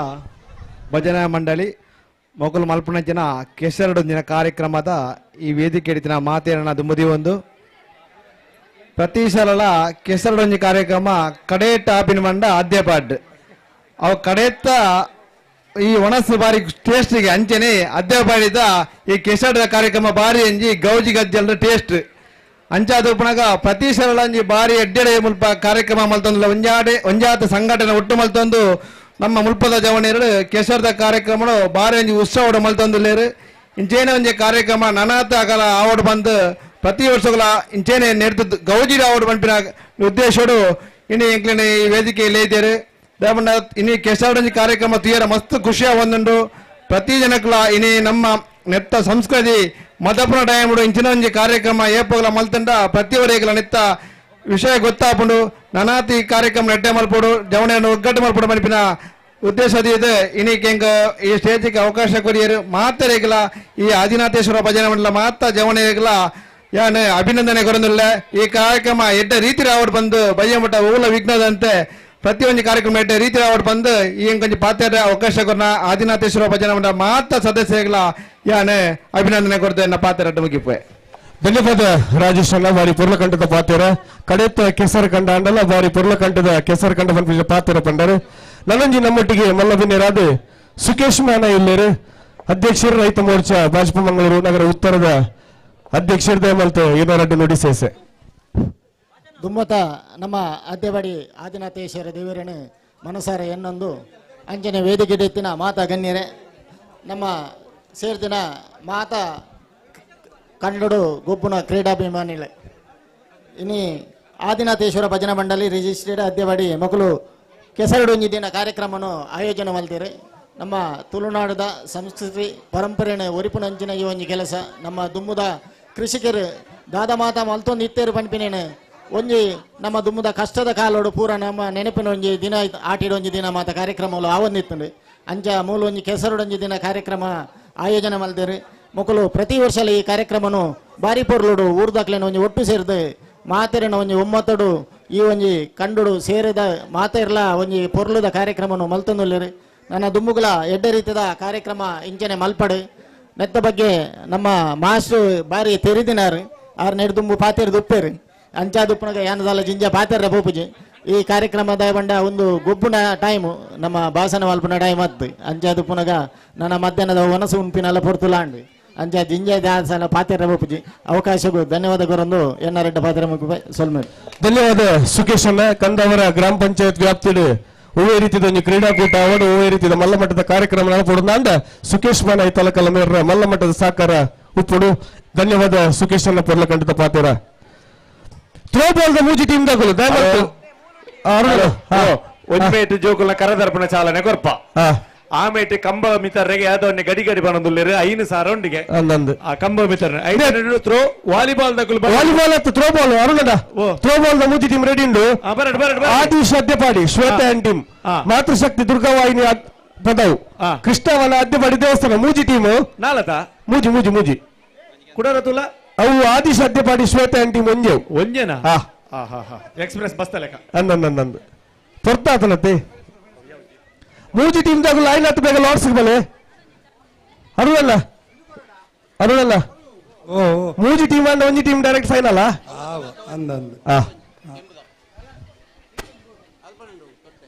ಭಜನಾ ಮಂಡಳಿ ಮೊಗಲು ಮಲ್ಪುನಂಚಿನ ಕೆಸರಡೊಂದಿನ ಕಾರ್ಯಕ್ರಮದ ಈ ವೇದಿಕೆ ಹಿಡಿತಿನ ಮಾತೇರನ ದುಂಬುದಿ ಒಂದು ಪ್ರತಿ ಸಲಲ ಕೆಸರಡೊಂಜಿ ಕಾರ್ಯಕ್ರಮ ಕಡೆ ಟಾಪಿನ ಮಂಡ ಅದ್ಯಪಾಡ್ ಅವು ಕಡೆತ್ತ ಈ ಒಣಸು ಬಾರಿ ಟೇಸ್ಟಿಗೆ ಅಂಚನೆ ಅದ್ಯಪಾಡಿದ ಈ ಕೆಸರಡ ಕಾರ್ಯಕ್ರಮ ಬಾರಿ ಅಂಜಿ ಗೌಜಿ ಗಜ್ಜಲ್ರ ಟೇಸ್ಟ್ ಅಂಚಾದ ಉಪನಾಗ ಪ್ರತಿ ಸಲಲ ಅಂಜಿ ಬಾರಿ ಎಡ್ಡೆಡೆ ಮುಲ್ಪ ಕಾರ್ಯಕ್ರಮ ಮಲ್ತೊಂದು ಒಂಜಾಡೆ ಒಂಜಾತ ಸಂಘಟನೆ ಒಟ್ಟು ಮಲ್ತೊಂದು ನಮ್ಮ ಮುಲ್ಪದ ಜವಣಿಯರು ಕೆಸರದ ಕಾರ್ಯಕ್ರಮ ಬಾರಿ ಒಂಜಿ ಉತ್ಸವ ಮಲ್ತೊಂದುಲ್ಲೇರು. ಇಂಚೇನೆ ಒಂಜಿ ಕಾರ್ಯಕ್ರಮ ನನಾತ ಅಗಲ ಆವಡ್ ಬಂದು ಪ್ರತಿ ವರ್ಷಗಳ ಇಂಚೇನೆ ನೆಡ್ದು ಗೌಜಿ ಆವಡ್ ಪನ್ಪಿನ ಉದ್ದೇಶಡು ಇನಿ ಎಂಕ್ಲೆನೆ ಈ ವೇದಿಕೆ ಇದ್ದೇರು. ದೇವಣ್ಣ ಇನಿ ಕೆಸರಡೊಂಜಿ ಕಾರ್ಯಕ್ರಮ ತುಯರ ಮಸ್ತ್ ಖುಷಿಯ ಒಂದುಂಡು. ಪ್ರತಿ ಜನಕ್ಲ ಇನಿ ನಮ್ಮ ನೆತ್ತ ಸಂಸ್ಕೃತಿ ಮದಪುನ ಟೈముడు ಇಂಚಿನ ಒಂಜಿ ಕಾರ್ಯಕ್ರಮ ಏಪೋಗಲ ಮಲ್ತಂಡ ಪ್ರತಿಯೊರಿಗಳ ನೆತ್ತ ವಿಷಯ ಗೊತ್ತಾಪುಂಡು. ನನಾತಿ ಕಾರ್ಯಕ್ರಮ ನೆಟ್ಟೆ ಮಲ್ಪೋಡು ಜವಣಿಯನ್ನು ಒಗ್ಗಟ್ಟು ಮಲ್ಪೋಡು ಮನ್ಪಿನ ಉದ್ದೇಶ ಇದೆ. ಇನ್ನೀಗ ಈ ಸ್ಟೇಜಿಗೆ ಅವಕಾಶ ಕೊರಿಯರು ಮಾತರೇಗಲ ಈ ಆದಿನಾಥೇಶ್ವರ ಭಜನೆ ಮಂಡಲ ಮಾತ ಜವಣಿಯರ್ಗಳ ಯಾನ್ ಅಭಿನಂದನೆ ಕೊರೊಂದುಲ್ಲ. ಈ ಕಾರ್ಯಕ್ರಮ ಎಡ್ಡ ರೀತಿ ರಾವಡ್ ಬಂದು ಬಯ್ಯಮಠ ಓಲ ವಿಘ್ನದಂತೆ ಪ್ರತಿಯೊಂದು ಕಾರ್ಯಕ್ರಮ ಎಡ್ಡ ರೀತಿ ರಾವಡ್ ಬಂದು ಈ ಕೊಂಚ ಪಾತ್ರ ಅವಕಾಶ ಕೊರ್ನ ಆದಿನಾಥೇಶ್ವರ ಭಜನೆ ಮಂಡಲ ಮಾತ ಸದಸ್ಯಗಳ ಯಾನ್ ಅಭಿನಂದನೆ ಕೊಡ್ತೇನೆ. ಪಾತ್ರ ಅಡ್ಡ ಮುಗಿಪೆ. ಧನ್ಯವಾದ ರಾಜೇಶ್ ಅಣ್ಣ. ಬಾರಿ ಪೊರ್ಲಕಂಠದ ಪಾತ್ರ ಕಡೆತ್ತ ಕೆಸರು ಕಂಡ ಅಂಡಲ್ಲ ಬಾರಿ ಪೊರ್ಲಕಂಠದ ಕೆಸರು ಕಂಡ ಪನ್ಪಿನ ಪಾತ್ರ ಪಂಡರು. ನನ್ನಂಜಿ ನಮ್ಮೊಟ್ಟಿಗೆ ಮಲ್ಲಬಿನ್ಯರಾದ ಸುಕೇಶ್ ಮಾನ ಇಲ್ಲೇರು ಅಧ್ಯಕ್ಷರು ರೈತ ಮೋರ್ಚಾ ಭಾಜಪ ಮಂಗಳೂರು ನಗರ ಉತ್ತರದ ಅಧ್ಯಕ್ಷರು ದಯಮಲ್ತು ಏನೋ ನುಡಿ ಸೇಸೆ. ದುಮ್ಮತ ನಮ್ಮ ಅದ್ದೆಬಡಿ ಆದಿನಾಥೇಶ್ವರ ದೇವರನ್ನು ಮನಸಾರ ಎನ್ನೊಂದು ಅಂಜನೆ ವೇದಿಕೆ ಎತ್ತಿನ ಮಾತಾ ಗಣ್ಯರೇ, ನಮ್ಮ ಸೇರ್ದಿನ ಮಾತಾ ಕನ್ನಡ ಗೊಬ್ಬುನ ಕ್ರೀಡಾಭಿಮಾನಿಗಳೇ, ಇನಿ ಆದಿನಾಥೇಶ್ವರ ಭಜನಾ ಮಂಡಳಿ ರಿಜಿಸ್ಟರ್ಡ್ ಅದ್ದೆಬಡಿ ಮಕ್ಕಳು ಕೆಸರಡೊಂಜಿ ದಿನ ಕಾರ್ಯಕ್ರಮವನ್ನು ಆಯೋಜನೆ ಮಲ್ತೀರಿ. ನಮ್ಮ ತುಳುನಾಡದ ಸಂಸ್ಕೃತಿ ಪರಂಪರೆನ ಒರಿಪುನಂಚಿನ ಈ ಒಂಜಿ ಕೆಲಸ ನಮ್ಮ ದುಮ್ಮುದ ಕೃಷಿಕರು ದಾದ ಮಾತಾ ಮಲ್ತೊಂದು ಇತ್ತೇರು ಪನ್ಪಿನೇನು ಒಂಜಿ ನಮ್ಮ ದುಮ್ಮುದ ಕಷ್ಟದ ಕಾಲೋಡು ಪೂರ ನಮ್ಮ ನೆನಪಿನ ಒಂಜಿ ದಿನ ಆಟಿಡೊಂಜಿ ದಿನ ಮಾತ ಕಾರ್ಯಕ್ರಮಗಳು ಆವೊಂದಿತ್ತುಂಡು. ಅಂಚ ಮೂಲ ಒಂಜಿ ಕೆಸರುಡೊಂಜಿ ದಿನ ಕಾರ್ಯಕ್ರಮ ಆಯೋಜನೆ ಮಲ್ತೇರು. ಮೊಕಲು ಪ್ರತಿ ವರ್ಷಲ ಈ ಕಾರ್ಯಕ್ರಮನು ಬಾರಿ ಪೊರ್ಲುಡು ಊರ್ದಾಕ್ಲೇನ ಒಂಜಿ ಒಟ್ಟು ಸೇರಿದು ಮಾತೆರನ ಒಂಜಿ ಒಮ್ಮತಡು ಈ ಒಂಜಿ ಕಂಡುಡು ಸೇರಿದ ಮಾತೆರ್ಲ ಒಂಜಿ ಪೊರ್ಲುದ ಕಾರ್ಯಕ್ರಮನು ಮಲ್ತೊಂದುಲ್ಲೇರು. ನನ್ನ ದುಮ್ಮುಗಳ ಎಡ್ಡೆ ರೀತಿಯ ಕಾರ್ಯಕ್ರಮ ಇಂಚನೆ ಮಲ್ಪಡು ನೆತ್ತ ಬಗ್ಗೆ ನಮ್ಮ ಮಾಸ್ಟ್ರು ಬಾರಿ ತೆರಿದಿನಾರು ಆರು ನೆಡ್ ದುಂಬು ಪಾತೇರು ದುಪ್ಪೇರು ಅಂಚಾದುಪ್ಪನಗ ಯಾನದಾಲ ಜಿಂಜ ಪಾತೇರ ಪೋಪುಜಿ. ಈ ಕಾರ್ಯಕ್ರಮದ ಬಂಡ ಒಂದು ಗೊಬ್ಬುನ ಟೈಮು ನಮ್ಮ ಭಾಷಣ ಮಲ್ಪುನ ಟೈಮ್ ಅತ್ತು ಅಂಚಾದುಪ್ಪನಗ ನನ್ನ ಮಧ್ಯಾಹ್ನದ ಒನಸು ಉಂಪಿನಲ್ಲ ಪೊರ್ತುಲಾಂಡು ಅಂಚ ಜಿಂಜ ದಾಸನ ಪಾತೇರ ಪೋಪುಜಿ. ಅವಕಾಶಕ್ಕೂ ಧನ್ಯವಾದ ಕೊರೊಂದು ಎನ್ನ ರೆಡ್ಡ ಪಾತ್ರ ಸೊಲ್ಮೆ. ಧನ್ಯವಾದ ಸುಕೇಶ್ ಅಣ್ಣ. ಕಂದವರ ಗ್ರಾಮ ಪಂಚಾಯತ್ ವ್ಯಾಪ್ತಿಡು ಒವ್ವೇ ರೀತಿಯ ಒಂಜಿ ಕ್ರೀಡಾಕೂಟ ಅವಡು ಒವ್ವೇ ರೀತಿಯ ಮಲ್ಲಮಟ್ಟದ ಕಾರ್ಯಕ್ರಮ ನಡಪೊಡು ಸುಕೇಶ್ ಮಾನ ತಲಕಲ ಮೇರ್ರ ಮಲ್ಲಮಟ್ಟದ ಸಹಕಾರ ಉಪ್ಪುಡು. ಧನ್ಯವಾದ ಸುಕೇಶ್ ಅಣ್ಣ ಪೊರ್ಲಕಂಠದ ಪಾತ್ರ. Throw ball the ಮೂಜಿ ಟೀಮ್ ದಕುಲು ದಯಮಲ್ತು ಒಂಜಿ ಮೇಟ್ ಜೋಕುಲ್ನ ಕರದರ್ಪಣ ಚಾಲನೆ ಕೊರ್ಪ ಆ ಮೇಟ್ ಕಂಬ ಮಿತರ್ರೆಗೆ ಯಾವ್ದೋ ಗಡಿ ಗಡಿ ಬನೊಂದುಲ್ಲೇರು 5,000 ಉಂಡಿಗೆ ಆ ಕಂಬ ಮಿತರ್ರೆ 5 ಥ್ರೋ ವಾಲಿಬಾಲ್ ದಕುಲು ವಾಲಿಬಾಲ್ ಅತ್ತ ಥ್ರೋ ಬಾಲ್ ಅರುಣದ ಥ್ರೋ ಬಾಲ್ the ಮೂಜಿ ಟೀಮ್ ರೆಡಿ ಉಂಡು. ಆದೀಶ್ ಅದ್ಯಪಾಡಿ ಶ್ವೇತಾ ಅಂಡ್ ಟೀಮ್, ಮಾತೃಶಕ್ತಿ ದುರ್ಗಾವಾಹಿನಿ ಪದವು, ಕೃಷ್ಣವನ ಅದ್ಯಪಾಡಿ ದೇವಸ್ಥಾನ ಮೂಜಿ ಟೀಮ್. ನಾಲತ ಮೂಜಿ ಮೂಜಿ ಮೂಜಿ ಕುಡರತುಲ ಅವು Aadish Adyapadi Shweta and team ಒಂಜೆ ಒಂಜೆನಾ express bus ಲೆಕ್ಕ ಅಂದಂದು ಪೊರ್ತಾತನತ್ತೆ ಮೂಜಿ ಟೀಮ್ ದಾಗ ಲೈನ್ ಹತ್ತು ಬೇಗ ಲಾರ್ಡ್ಸ್ ಬಲೆ ಅರುಣಲ್ಲ ಅರುಣಲ್ಲ ಮೂಜಿ ಟೀಮ್ ಅಂದ ಒಂಜಿ team direct final ಅಂದಂದು.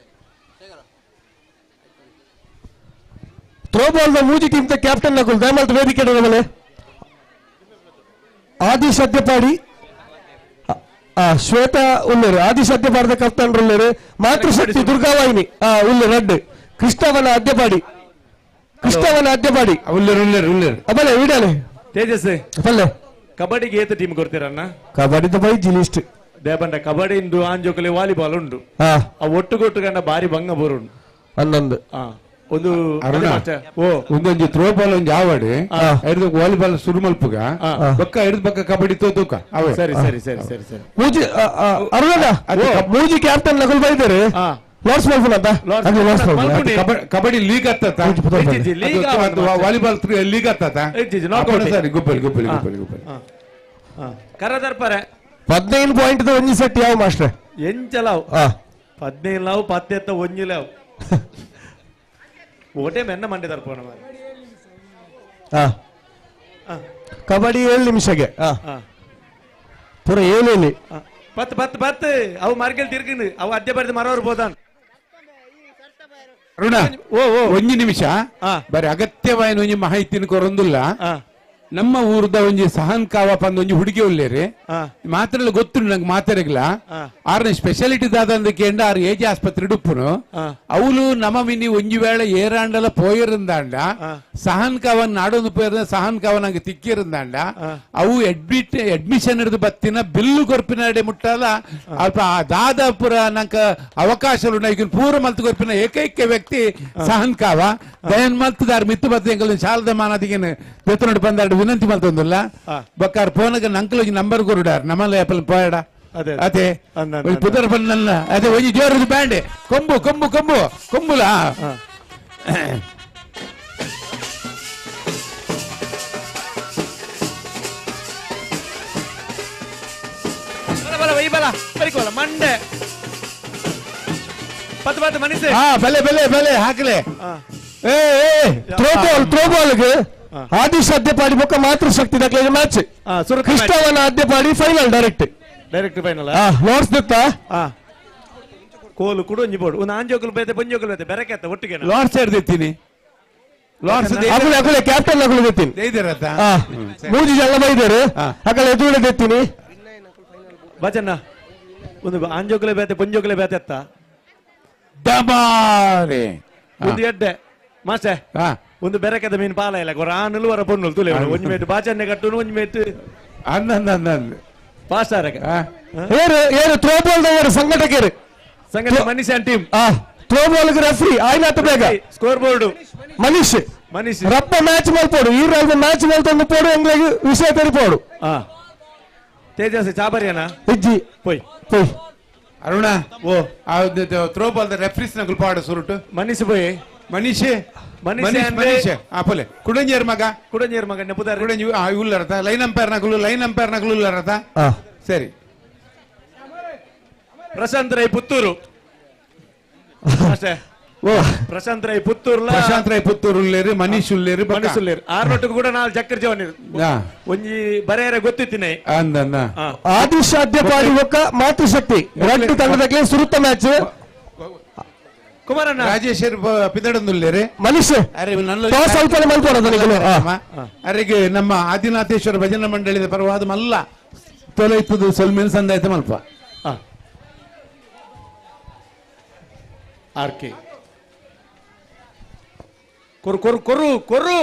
Throw ball the ಮೂಜಿ ಟೀಮ್ ಕ್ಯಾಪ್ಟನ್ ನಕುಲ್ ದಯಮಲ್ತ್ ವೇದಿಕೆ ಬಲೆ ಆದೀಶ್ ಅದ್ಯಪಾಡಿ ಶ್ವೇತಾ ಉಳ್ಳೇರು ಆದೀಶ್ ಅದ್ಯಪಾಡದ ಕಪ್ತಾನ್ ಉಳ್ಳೇರು, ಮಾತೃಶಕ್ತಿ ದುರ್ಗಾವಾಹಿನಿ ಉಳ್ಳೇರು ರಡ್ಡು, ಕೃಷ್ಣವನ ಅದ್ಯಪಾಡಿ ಕೃಷ್ಣವನ ಅದ್ಯಪಾಡಿ ಉಳ್ಳೇರು ಉಳ್ಳೇರು ಉಳ್ಳೇರು ಬಲೆ ವಿಡಾಲೆ ತೇಜಸ್ ಬಲ್ಲೆ. ಕಬಡ್ಡಿಗೆ ಏತ ಟೀಮ್ ಕೊಡ್ತೀರಣ್ಣ? ಕಬಡ್ಡಿ ಬೈಜಿ ಲಿಸ್ಟ್ ದೇಬಂಡ ಕಬಡ್ಡಿ ಇಂದು ಆಂಜೋಕಲಿ ವಾಲಿಬಾಲ್ ಉಂಡು ಆ ಒಟ್ಟುಗೊಟ್ಟು ಗಂಡ ಬಾರಿ ಭಂಗ ಬರುಂಡು ಹನ್ನೊಂದು ಒಂದು ಒಂದೊಂದು ಥ್ರೋ ಬಾಲ್ ಒಂಜಿ ಆವಡಿ ಐದು ವಾಲಿಬಾಲ್ ಸುರು ಮಲ್ಪುಗ ಬೊಕ್ಕ ಐದು ಬಕ್ಕ ಕಬಡ್ಡಿ ತೋತುಕ. ಸರಿ ಸರಿ ಸರಿ ಸರಿ ಸರಿ ಮೂಜಿ ಅರುಣ ಮೂಜಿ ಕ್ಯಾಪ್ಟನ್ ನಕುಲ್ ಬೈದರು ಲಾರ್ಡ್ಸ್ ಮಲ್ಪುನ ಅಂತ ಕಬಡ್ಡಿ ಲೀಗ್ ಅತ್ತ ವಾಲಿಬಾಲ್ ಲೀಗ್ ಅತ್ತ ಸರಿ ಗುಬ್ಬಲಿ ಗುಬ್ಬಲಿ ಗುಬ್ಬಲಿ ಗುಬ್ಬಲಿ ಕರದರ್ಪರೆ 15 ಪಾಯಿಂಟ್ ಒಂಜಿ ಸೆಟ್ ಯಾವ ಮಾಸ್ಟರ್ ಎಂಚಲಾವ್ 15 ಲಾವ್ ಪತ್ತೆತ್ತ ಒಂಜಿ ಲಾವ್ ಓಟೆ ಮೆನ್ನ ಮಂಡಿ ತರ್ಪೋಣ ಕಬಡ್ಡಿ 7 ನಿಮಿಷಕ್ಕೆ ಪೂರ 7 ಪತ್ತು ಪತ್ತು ಪತ್ತು ಅವು ಮಾರ್ಕೆಲ್ ತಿರ್ಗಿನ ಅವು ಅದ್ಯ ಬರೆದು ಮರವರು ಬೋದಾನ್. ಅರುಣ ಒಂಜಿ ನಿಮಿಷ ಬರೀ ಅಗತ್ಯವಾಯಿನ ಒಂಜಿ ಮಾಹಿತಿನ ಕೊರೊಂದುಲ್ಲ. ನಮ್ಮ ಊರ್ದ ಒಂಜಿ ಸಹನ್ ಕಾವಪ್ಪ ಅಂದ ಒಂಜಿ ಹುಡುಗಿ ಉಳ್ಳೇರಿ ಮಾತ್ರ ಗೊತ್ತು ನಂಗೆ ಮಾತಾಡಗ್ಲ. ಆರ್ನ ಸ್ಪೆಷಾಲಿಟಿ ದಾದ ಅಂದ ಕೇಂದ್ರ ಆರ್ ಏಜ್ ಆಸ್ಪತ್ರೆ ಉಪ್ಪುನು ಅವಳು ನಮ್ಮ ಮಿನಿ ಒಂಜಿ ವೇಳೆ ಏರಾಂಡಲ ಪೋಯಿರುಂದಾಂಡ ಸಹನ್ ಕಾವನ್ ನಾಡೊಂದು ಪೋಯಿರ ಸಹನ್ ಕಾವ ನಂಗೆ ತಿಕ್ಕಿರುಂದಾಂಡ ಅವು ಅಡ್ಮಿಷನ್ ಹಿಡಿದು ಬತ್ತಿನ ಬಿಲ್ಲು ಕೊರ್ಪಿನ ಮುಟ್ಟಲ್ಲ ಅಲ್ಪ ದಾದಾಪುರ ನಂಕ ಅವಕಾಶ ಪೂರ ಮಲ್ತು ಕೊರ್ಪಿನ ಏಕೈಕ ವ್ಯಕ್ತಿ ಸಹನ್ ಕಾವ ದಯನ್ ಮಲ್ತದಾರ್ ಮಿತ್ತು ಬತ್ತ ಎಂಕಲ್ ಶಾಲದ ಮಾನದಿಗೆ ಪೆತ್ತನೋಡು ಬಂದಾಡು ವಿನಂತಿ ಮಲ್ತೊಂದುಲ್ಲ ಬಕ್ಕಾರ್ ಫೋನಗ ನಂಕಲ್ ಒಂಜಿ ನಂಬರ್ ಕೊರುಡಾರ್ ನಮ್ಮಲ್ಲ ಏಪಲ್ ಪೋಯಡ ಅದೇ ಪುದರ್ ಬನ್ನಲ್ಲ ಅದೇ ಒಂಜಿ ಜೋರದು ಬ್ಯಾಂಡ್ ಕೊಂಬು ಕೊಂಬು ಕೊಂಬು ಕೊಂಬುಲ ಮಂಡೆ ಪತ್ತು ಪತ್ತು ಮನಸ್ಸು ಬಲೆ ಬಲೆ ಬಲೆ ಹಾಕಲೆ. Throw ball throw ಬಾಲ್ಗೆ Aadish Adyapadi ಬೊಕ್ಕ ಮಾತೃಶಕ್ತಿ ದಾಖಲೆ match Krishnavana Adyapadi final direct direct final Lords ದತ್ತ ಕೋಲು ಕುಡು ಒಂಜಿ ಬೋಡು ಒಂದು ಆಂಜೋಕುಲು ಬೇತೆ ಪೊಂಜೋಕುಲು ಬೇತೆ ಬೆರಕೆತ್ತ ಒಟ್ಟಿಗೆ ಲಾರ್ಡ್ಸ್ ಹಿಡ್ದಿತ್ತೀನಿ ಲಾರ್ಡ್ಸ್ ಅಗುಲೆ ಅಗುಲೆ ಕ್ಯಾಪ್ಟನ್ ಅಗುಲೆ ದೆತ್ತೀನಿ ಮೂಜಿ ಜನ ಬೈದರು ಅಕಲೆ ಎದುರುಡೆ ದೆತ್ತೀನಿ ಬಚನ್ನ ಒಂದು ಆಂಜೋಕುಲೆ ಬೇತೆ ಪೊಂಜೋಕುಲೆ ಬೇತೆ ಅತ್ತ ದಬಾರೆ ಒಂದು ಎಡ್ಡೆ ಮಾಸ್ಟರ್ ಒಂದು ಬೆರಕದ ಮೀನು ಪಾಲ ಇಲ್ಲ ಕೊರ ಆನುಲು ವರ ಪೊಣ್ಣುಲು ತುಲೆ ಒಂಜಿ ಮೇಟ್ ಬಾಚನ್ನೆ ಕಟ್ಟುನು ಒಂಜಿ ಮೇಟ್ ಪಾಸ್ ಆರಕ ಏರು ಏರು ಥ್ರೋ ಬಾಲ್ ದವರು ಸಂಘಟಕರು ಸಂಘಟಕ Manish and team throw ball referee ಆಯ್ನಾತ ಬೇಗ ಸ್ಕೋರ್ ಬೋರ್ಡ್ ಮನೀಶ್ ಮನೀಶ್ ರಪ್ಪ ಮ್ಯಾಚ್ ಮಲ್ಪೋಡು ಈ ರಲ್ಪ ಮ್ಯಾಚ್ ಮಲ್ತೊಂದು ಪೋಡು ಎಂಗ್ಲಾಗಿ ವಿಷಯ ತೆರಿಪೋಡು. ತೇಜಸ್ ಚಾಬರಿಯನ ಇಜ್ಜಿ ಪೊಯ್ ಪೊಯ್ ಅರುಣ ಓ throw ball referees ನಗುಲ್ ಪಾಡು ಸುರುಟು ಮನೀಶ್ ಪೊಯ್ ಮನೀಶ್ ಮನೀಶ್ ಮನೀಶ್ ಆ ಪೋಲೆ ಕುಡಂಜೇರ್ ಮಗ ಕುಡಂಜೇರ್ ಮಗ ನೆಪುದಾರ ಕುಡಂಜಿ ಆ ಉಲ್ಲರತ ಲೈನ್ ಅಂಪೈರ್ ನಗುಲು ಲೈನ್ ಅಂಪೈರ್ ನಗುಲು ಉಲ್ಲರತ. ಸರಿ ಪ್ರಶಾಂತ್ ರೈ ಪುತ್ತೂರು ಅಷ್ಟೇ ಪ್ರಶಾಂತ್ ರೈ ಪುತ್ತೂರು ಪ್ರಶಾಂತ್ ರೈ ಪುತ್ತೂರು ಉಲ್ಲೇರು ಮನೀಶ್ ಉಲ್ಲೇರು ಮನೀಶ್ ಉಲ್ಲೇರು ಆರ್ನೊಟ್ಟಿಗೆ ಕೂಡ ನಾಲ್ ಚಕ್ಕರ್ ಜವನಿರು ಒಂಜಿ ಬರೆಯರೆ ಗೊತ್ತಿತ್ತಿನ ಅಂದನ್ನ ಆದಿಶ್ ಅದ್ಯಪಾಡಿ ಬೊಕ್ಕ ಮಾತೃಶಕ್ತಿ ರಡ್ಡು ತಂಡದಕ್ಕೆ ಸುರುತ್ತ ಮ್ಯಾಚ್ ಕುಮಾರಣ್ಣ ರಾಜೇಶ್ ಪಿದಡಂದುಲ್ಲೇರೆ ಮನೀಶ್ ಅರೆಗೆ ನಮ್ಮ ಆದಿನಾಥೇಶ್ವರ ಭಜನಾ ಮಂಡಳಿದ ಪರವಾದ ಮಲ್ಲ ತೊಲೈತದು ಸೊಲ್ಮೆನ್ ಸಂದಾಯ್ತ ಮಲ್ಪ ಆರ್ ಕೆ ಕೊರು ಕೊರು ಕೊರು ಕೊರು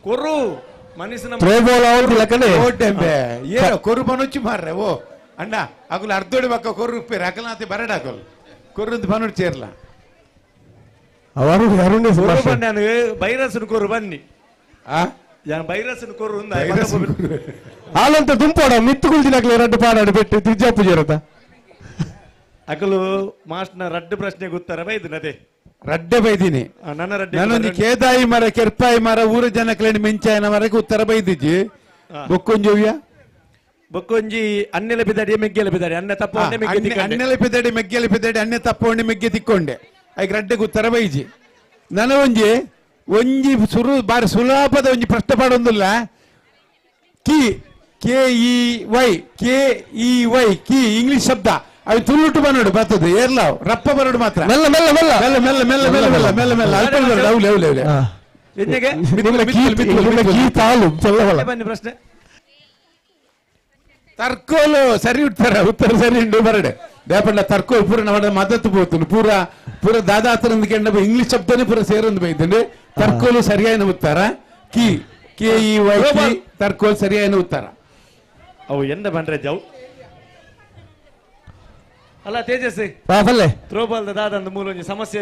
ಕೊರು ಮನೀಶ್ throw ball out ಲಕನೆ ಓಟೆಂಬೆ ಏನೋ ಕೊರು ಮನುಚ್ಚು ಮಾರ್ರೆ ಓ ಅಣ್ಣ ಅಗುಲು ಅರ್ಧೋಡಿ ಬಕ್ಕ ಕೊರ್ರು ಉಪ್ಪೇರು ಅಕಲ್ನಾತಿ ಬರಡ ಅಕಲ್ ಕೊರ್ರಂದು ಬನ್ನೋಡು ಚೇರ್ಲ ಬೈರಸನ್ ಕೊರು ಬನ್ನಿ ಬೈರಸನ್ ಕೊರು ಹಾಲಂತ ದುಂಪೋಡ ಮಿತ್ತುಗುಲ್ ದಿನಕ್ಲೆ ರಡ್ಡು ಪಾಡಾಡು ಬೆಟ್ಟು ತಿರ್ಜಾಪು ಜೇರತ ಅಕಲು ಮಾಸ್ಟರ್ನ ರಡ್ಡು ಪ್ರಶ್ನೆಗೆ ಉತ್ತರ ಬೈದಿನ ಅದೇ ರಡ್ಡೆ ಬೈದಿನಿ ನನ್ನ ರಡ್ಡೆ ನಾನೊಂದು ಕೇದಾಯಿ ಮರ ಕೆರ್ಪಾಯಿ ಮರ ಊರ ಜನಕ್ಲೇನು ಮೆಂಚಾಯನ ಮರಕ್ಕೆ ಉತ್ತರ ಬೈದಿಜ್ಜಿ ಬೊಕ್ಕೊಂಜುವ್ಯ ಬೊಕ್ಕೊಂಜಿ ಅನ್ನೆಲೆ ಬಿದ್ದಾಡಿ ಮೆಗ್ಗೆಲೆ ಬಿದ್ದಾಡಿ ಅನ್ನ ತಪ್ಪ ಅನ್ನೆಲೆ ಬಿದ್ದಾಡಿ ಮೆಗ್ಗೆಲೆ ಬಿದ್ದಾಡಿ ಅನ್ನೆ ತಪ್ಪೊಂಡೆ ಮೆಗ್ಗೆ ತಿಕ್ಕೊಂಡೆ ಐಕ್ ರಡ್ಡೆಗೆ ಉತ್ತರ ಬೈಜಿ ನನ್ನ ಒಂಜಿ ಒಂಜಿ ಸುರು ಬಾರಿ ಸುಲಭದ ಒಂಜಿ ಪ್ರಶ್ನೆ ಪಾಡೊಂದಿಲ್ಲ ಕಿ K E Y K E Y key English ಶಬ್ದ ಅవి ತುಳ್ಳುಟ್ಟು ಬನ್ನೋಡು ಬರ್ತದೆ ಏರ್ಲ ರಪ್ಪ ಬರೋಡು ಮಾತ್ರ ಮೆಲ್ಲ ಮೆಲ್ಲ ಮೆಲ್ಲ ಮೆಲ್ಲ ಮೆಲ್ಲ ಮೆಲ್ಲ ಮೆಲ್ಲ ಮೆಲ್ಲ ಮೆಲ್ಲ ಮೆಲ್ಲ ಅಲ್ಪ ಬರೋಡು ಅವಲೆ ಅವಲೆ ಅವಲೆ ಪ್ರಶ್ನೆ ತರ್ಕೋಲು ಸರಿ ಉತ್ತರ ಉತ್ತರ ಸರಿ ಉಂಡು ಬರಡೆ ದೇಪಂಡ ತರ್ಕೋಲು ಪೂರ ನಮ್ಮ ಮದತ್ತು ಪೋತುಂಡು ಪೂರ ಪೂರ ದಾದಾತ್ರ ಕೆಂಡ ಇಂಗ್ಲಿಷ್ ಶಬ್ದನೇ ಪೂರ ಸೇರೊಂದು ಬೈದುಂಡು ತರ್ಕೋಲು ಸರಿಯಾದ ಉತ್ತರ key K E Y ತರ್ಕೋಲು ಸರಿಯಾದ ಉತ್ತರ ಅವು ಎಂದ ಬಂದ್ರೆ ಜೌ ಅಲ್ಲ ತೇಜಸ್ವಿ ಥ್ರೋಬಾಲ್ ದಾದಂದು ಮೂಲ ಒಂಜಿ ಸಮಸ್ಯೆ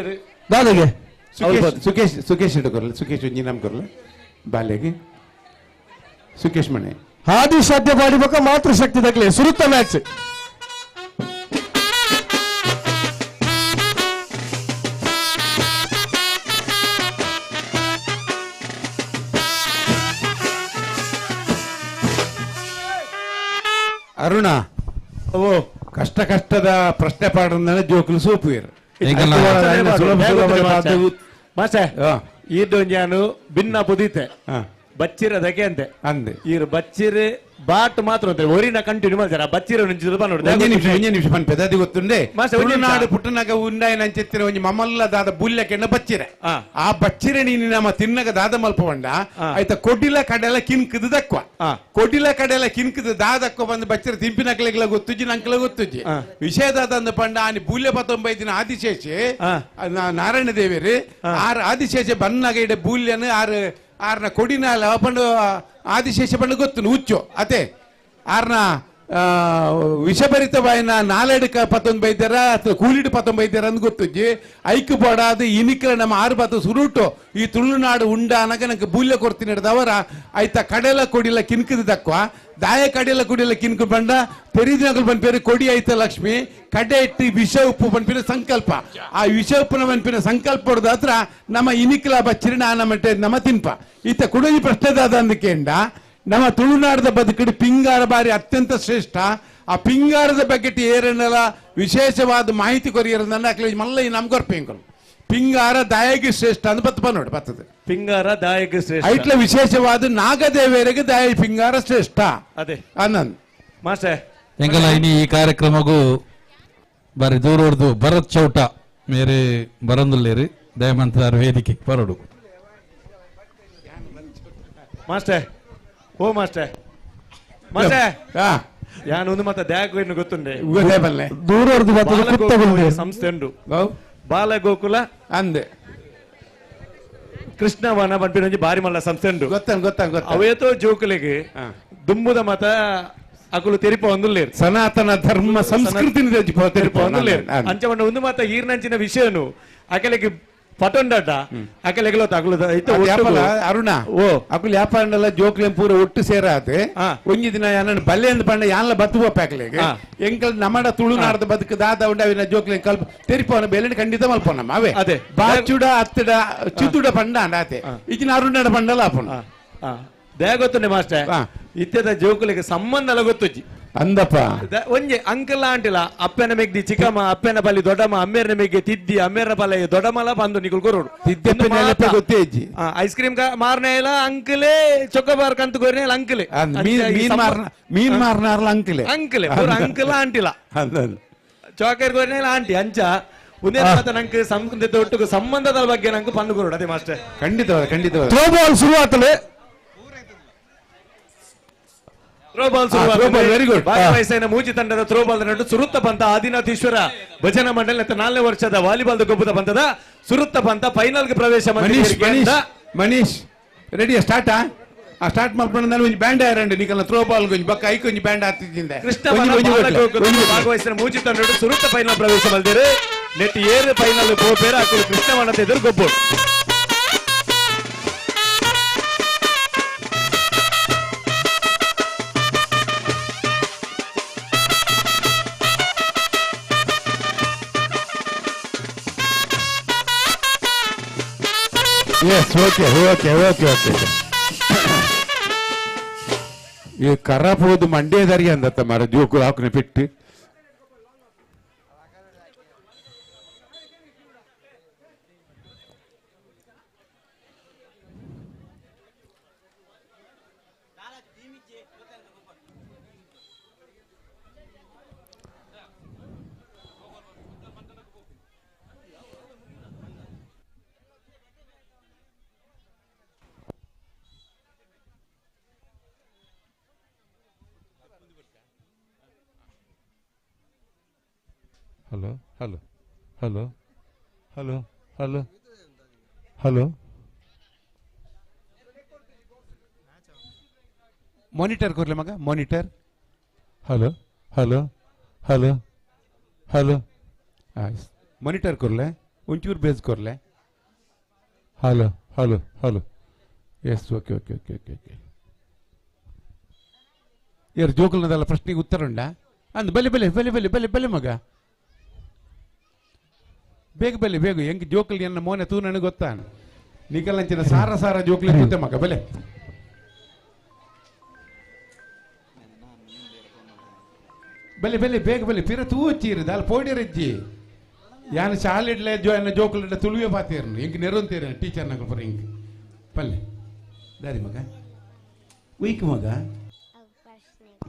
ದಾದಗೆ ಸುಕೇಶ್ ಸುಕೇಶ್ ಸುಕೇಶ್ ಇಡುಕೊರ್ಲ ಸುಕೇಶ್ ಒಂಜಿ ನಮ್ ಕೊರ್ಲ ಬಾಲೆಗೆ ಸುಕೇಶ್ ಮಣೆ ಹಾದಿ ಸಾಧ್ಯ ಮಾಡಿಬೇಕ ಮಾತೃಶಕ್ತಿ ದಕ್ಲೆ ಸುರುತ್ತ ಮ್ಯಾಚ್ ಅರುಣ ಓ ಕಷ್ಟ ಕಷ್ಟದ ಪ್ರಶ್ನೆ ಪಾಡಂದ್ರೆ ಜೋಕುಲು ಸೋಪುವೇರು ಮಾಸ್ಟರ್ ಈರ್ದೊಂಜಾನು ಭಿನ್ನ ಪುದೀತೆ ಬಚ್ಚಿರ ದಕ್ಕೆ ಅಂತೆ ಅಂದೆ ಈರು ಬಚ್ಚಿರೆ ಬಾಟ್ ಮಾತ್ರ ಅಂತೆ ಒರಿನ ಕಂಟಿನ್ಯೂ ಮಾಡ್ತಾರೆ ಬಚ್ಚಿರ ನೋಡಿ ಒಂಜಿ ನಿಮಿಷ ಒಂಜಿ ನಿಮಿಷ ಪನ್ಪೆ ಅದು ಗೊತ್ತುಂಡೆ ತುಳುನಾಡು ಪುಟ್ಟನಾಗ ಉಂಡಾಯನ ಅಂಚೆತ್ತಿನ ಒಂಜಿ ಮಮಲ್ಲ ದಾದ ಬುಲ್ಯಕೆಂಡ ಬಚ್ಚಿರೆ ಆ ಬಚ್ಚಿರೆ ನೀನು ನಮ್ಮ ತಿನ್ನಗ ದಾದ ಮಲ್ಪವಂಡ ಆಯ್ತಾ ಕೊಡಿಲ ಕಡೆಲ್ಲ ಕಿನ್ಕದ ದಕ್ವ ಕೊಡಿಲ ಕಡೆಲ್ಲ ಕಿನ್ಕದ ದಾದಕ್ವ ಬಂದು ಬಚ್ಚಿರ ತಿಂಪಿನಕ್ಲೆಗ್ಲ ಗೊತ್ತುಜ್ಜಿ ನಂಕ್ಲ ಗೊತ್ತುಜ್ಜಿ ವಿಷಯ ದಾದ ಅಂದ ಪಂಡ ಆನಿ ಬೂಲ್ಯ ಪತ್ತೊಂಬೈದಿನ ಆದಿಶೇಷೆ ನಾರಾಯಣ ದೇವೇರಿ ಆರ್ ಆದಿಶೇಷ ಬನ್ನಾಗ ಇಡೆ ಬೂಲ್ಯನ ಆರು ಆರ್ನ ಕೊಡಿನಾಲ ಪಂಡು ಆದಿಶೇಷ ಪಂಡು ಗೊತ್ತು ಹುಚ್ಚು ಅದೇ ಆರ್ನ ವಿಷಭರಿತ ಬಾಯಿನ ನಾಲೆಡ್ ಪತ್ತೊಂದು ಬೈದಾರ ಅಥವಾ ಕೂಲಿಡ್ ಪತ್ತೊಂದು ಬೈದಾರ ಅಂದ್ ಗೊತ್ತುಜ್ಜಿ ಐಕ್ ಬೋಡಾದ ಇನಿಕ್ರ ನಮ್ಮ ಆರು ಬಾತು ಸುರುಟು ಈ ತುಳುನಾಡು ಉಂಡ ಅನಗ ನಂಗೆ ಬೂಲ್ಯ ಕೊಡ್ತೀನಿ ಹಿಡ್ದವರ ಆಯ್ತಾ ಕಡೆಲ ಕೊಡಿಲ ಕಿನ್ಕದ ದಕ್ವ ದಾಯ ಕಡೆಲ ಕುಡಿಲ ಕಿನ್ಕು ಬಂಡ ತೆರಿದಿನಗಳು ಬಂದ್ಪೇರು ಕೊಡಿ ಆಯ್ತ ಲಕ್ಷ್ಮಿ ಕಡೆ ಇಟ್ಟು ವಿಷ ಉಪ್ಪು ಬಂದ್ಪಿನ ಸಂಕಲ್ಪ ಆ ವಿಷ ಉಪ್ಪುನ ಬಂದ್ಪಿನ ಸಂಕಲ್ಪ ಹೊಡೆದ ಹತ್ರ ನಮ್ಮ ಇನಿಕ್ಲ ಬಚ್ಚಿರಣ ನಮ್ಮ ನಮ್ಮ ತಿನ್ಪ ಈತ ಕುಡೋಜಿ ಪ್ರಶ್ನೆ ಅಂದಕೇಂಡ ನಮ್ಮ ತುಳುನಾಡದ ಬದುಕಡಿ ಪಿಂಗಾರ ಬಾರಿ ಅತ್ಯಂತ ಶ್ರೇಷ್ಠ ಆ ಪಿಂಗಾರದ ಬಗ್ಗೆ ಏರನ್ನೆಲ್ಲ ವಿಶೇಷವಾದ ಮಾಹಿತಿ ಕೊರಿಯರನ್ನ ಮಲ್ಲ ನಮ್ಗೊರ್ಪಿಂಕಲು ಪಿಂಗಾರ ದಾಯಗೆ ಶ್ರೇಷ್ಠ ಅಂತ ಬತ್ತ ನೋಡಿ ಬರ್ತದೆ ಪಿಂಗಾರ ದಾಯಗೆ ಶ್ರೇಷ್ಠ ಐಟ್ಲ ವಿಶೇಷವಾದ ನಾಗದೇವರಿಗೆ ದಾಯ ಪಿಂಗಾರ ಶ್ರೇಷ್ಠ ಅದೇ ಆನಂದ್ ಮಾಸ್ಟರ್ ಎಂಗಲ ಇನಿ ಈ ಕಾರ್ಯಕ್ರಮಗೂ ಬಾರಿ ದೂರವರ್ದು ಭರತ್ ಚೌಟ ಮೇರೆ ಬರಂದುಲ್ಲೇರಿ ದಯಮಂತಾರ್ ವೇದಿಕೆ ಬರಡು ಮಾಸ್ಟರ್ ಓ ಮಾಸ್ಟರ್ ಮಾಸ್ಟರ್ ಯಾನ್ ಒಂದು ಮತ್ತೆ ದ್ಯಾಗು ಇನ್ನು ಗೊತ್ತುಂಡೆ ದೂರವರ್ದು ಬರ್ತದೆ ಸಂಸ್ಥೆ ಉಂಟು ಬಾಲಗೋಕುಲ ಅಂದೆ ಕೃಷ್ಣವನ ಬಂಪಿನೊಂಜಿ ಬಾರಿ ಮಲ್ಲ ಸಂಸ್ಥೆ ಉಂಟು ಗೊತ್ತ ಗೊತ್ತ ಗೊತ್ತ ಅವೇತೋ ಜೋಕುಲಿಗೆ ದುಂಬುದ ಮತ ಅಕುಲು ತೆರಿಪ ಒಂದುಲ್ಲೇರು ಸನಾತನ ಧರ್ಮ ಸಂಸ್ಕೃತಿ ತೆರಿಪ ಒಂದುಲ್ಲೇರು ಅಂಚ ಪಂಡ ಒಂದು ಮಾತ ಈರ್ನಂಚಿನ ವಿಷಯನು ಅಕಲಿಗೆ ಪಟೊಂಡಡ್ಡ ಅಕಲೆಗಲೋ ತಗುಲು ಅರುಣ ಓ ಅಕುಲು ಯಾಪಾಂಡಲ ಜೋಕ್ಲೆಂ ಪೂರ ಒಟ್ಟು ಸೇರಾತೆ ಒಂಜಿ ದಿನ ಯಾನನ್ ಬಲ್ಲೆ ಅಂದ್ ಪಂಡ ಯಾನ್ಲ ಬತ್ತು ಪೋಪಾಕ್ಲೆಗ್ ಎಂಕಲ್ ನಮಡ ತುಳುನಾಡದ ಬದುಕು ದಾದ ಉಂಡ ಅವಿನ ಜೋಕ್ಲೆಂ ಕಲ್ಪ ತೆರಿಪವನ ಬೆಲೆನ್ ಖಂಡಿತ ಮಲ್ಪೋನಮ್ಮ ಅವೇ ಅದೇ ಬಾಚುಡ ಅತ್ತಡ ಚಿತ್ತುಡ ಪಂಡ ಅಂಡಾತೆ ಇಜಿನ ಅರುಣಡ ಪಂಡಲ ಆಪುನ ದಯ ಗೊತ್ತುಂಡೆ ಮಾಸ್ಟರ್ ಇತ್ಯದ ಜೋಕುಲಿಗೆ ಸಂಬಂಧ ಗೊತ್ತುಜ್ಜಿ ಅಂದಪ್ಪ ಒಂಜಿ ಅಂಕಲ್ ಆಂಟಿಲ ಅಪ್ಪನ ಮೆಗ್ದಿ ಚಿಕ್ಕಮ್ಮ ಅಪ್ಪನ ಬಲಿ ದೊಡ್ಡಮ್ಮ ಅಮ್ಮೇರ್ನ ಮೆಗ್ಗೆ ತಿದ್ದಿ ಅಮ್ಮೇರ್ನ ಬಲ ದೊಡ್ಡಮ್ಮಲ ಬಂದು ನಿಕುಲ್ ಕೊರೋಡು ಗೊತ್ತೇ ಇಜ್ಜಿ ಐಸ್ ಕ್ರೀಮ್ ಮಾರ್ನೇ ಇಲ್ಲ ಅಂಕಲೇ ಚೊಕೊಬಾರ್ ಕಂತು ಕೊರ್ನೆ ಅಂಕಲೆ ಮೀನ್ ಮಾರ್ನಾರ್ಲ ಅಂಕಲೆ ಅಂಕಲೆ ಅಂಕಲ್ ಆಂಟಿಲ ಚಾಕರ್ ಕೊರ್ನೆ ಆಂಟಿ ಅಂಚ ಒಂದೇ ಮಾತ ನಂಗೆ ಸಂಸ್ಕೃತಿ ಒಟ್ಟಿಗೆ ಸಂಬಂಧದ ಬಗ್ಗೆ ನಂಗೆ ಪಂದು ಕೊರೋಡು ಅದೇ ಮಾಸ್ಟರ್ ಖಂಡಿತ ಖಂಡಿತ ಥ್ರೋಬಾಲ್ ಶುರು ಆತಲೆ throwball very good ವಯಸ್ಸಿನ ಮೂಜಿ ತಂಡದ ಥ್ರೋಬಾಲ್ ನಡು ಸುರುತ್ತ ಪಂತ ಆದಿನಾಥೀಶ್ವರ ಭಜನಾ ಮಂಡಳಿ ಮತ್ತು 4ನೇ ವರ್ಷದ ವಾಲಿಬಾಲ್ ಗೊಬ್ಬದ ಪಂತದ ಸುರುತ್ತ ಪಂತ ಫೈನಲ್ ಗೆ ಪ್ರವೇಶ. ಮನೀಶ್ ಮನೀಶ್ ರೆಡಿ ಸ್ಟಾರ್ಟಾ? ಆ ಸ್ಟಾರ್ಟ್ ಮಾಡ್ಕೊಂಡು ಒಂಜಿ ಬ್ಯಾಂಡ್ ಆರಂಡು ನಿಕಲ್ನ ಥ್ರೋ ಬಾಲ್ ಒಂಜಿ ಬಕ್ಕ ಐಕ್ ಒಂಜಿ ಬ್ಯಾಂಡ್ ಆತಿದ್ದಿಂದ ಕೃಷ್ಣ ಭಾಗವಹಿಸಿದ ಮೂಜಿ ತಂಡಡು ಸುರುತ ಫೈನಲ್ ಪ್ರವೇಶ ಮಲ್ದಿರು ನೆಟ್ ಏರು ಫೈನಲ್ ಪೋಪೇರು ಅಕುಲು ಕೃಷ್ಣ ವನದ ಎದುರು ಗೊಬ್ಬರು. Yes, okay okay okay okay. ಈ ಕರ ಹೋದು ಮಂಡ್ಯದಾರಿಗೆ ಅಂದತ್ತ ಮಾರ ಜೋಕು ಹಾಕುನ ಪೆಟ್ಟು. Hello hello hello hello hello hello. Monitor ಕೊರ್ಲೆ ಮಗ monitor. Hello hello hello hello monitor ಕೊರ್ಲೆ ಒಂಚೂರು base ಕೊರ್ಲೆ. Hello hello hello. Yes okay okay okay okay okay. ಯಾರು ಜೋಕುಲ್ನದಲ್ಲ ಪ್ರಶ್ನೆಗೆ ಉತ್ತರ ಉಂಡಾ ಅಂದ್ ಬಲೆ ಬಲೆ ಬಲೆ ಬಲೆ ಬಲೆ ಬಲೆ ಮಗ ಬೇಗ ಬಲೆ ಬೇಗ ಹೆಂಗ್ ಜೋಕುಲ್ ಎನ್ನ ಮೋನೆ ತೂ ನನಗೆ ಗೊತ್ತಾನ ನಿಕಲಂಚಿನ ಸಾರ ಸಾರ ಜೋಕುಲಿ ಕೂತೆ ಮಗ ಬಲೆ. ಬಲೆ ಬಲೆ ಬೇಗ ಬಲೆ ಪಿರ ತೂಚಿರು ದಾಲ್ ಪೋಡಿರಜ್ಜಿ ಯಾನ್ ಶಾಲೆಡ್ಲೆ ಜೋ ಎನ್ನ ಜೋಕುಲಿಡ ತುಳುವೆ ಪಾತೇರ್ನು ಹಿಂಗ್ ನೆರೊಂತೀರ ಟೀಚರ್ ನಗಲ್ ಪುರ ಹಿಂಗ್ ಪಲ್ಲೆ ದಾರಿ ಮಗ ಉಯ್ಕ್ ಮಗ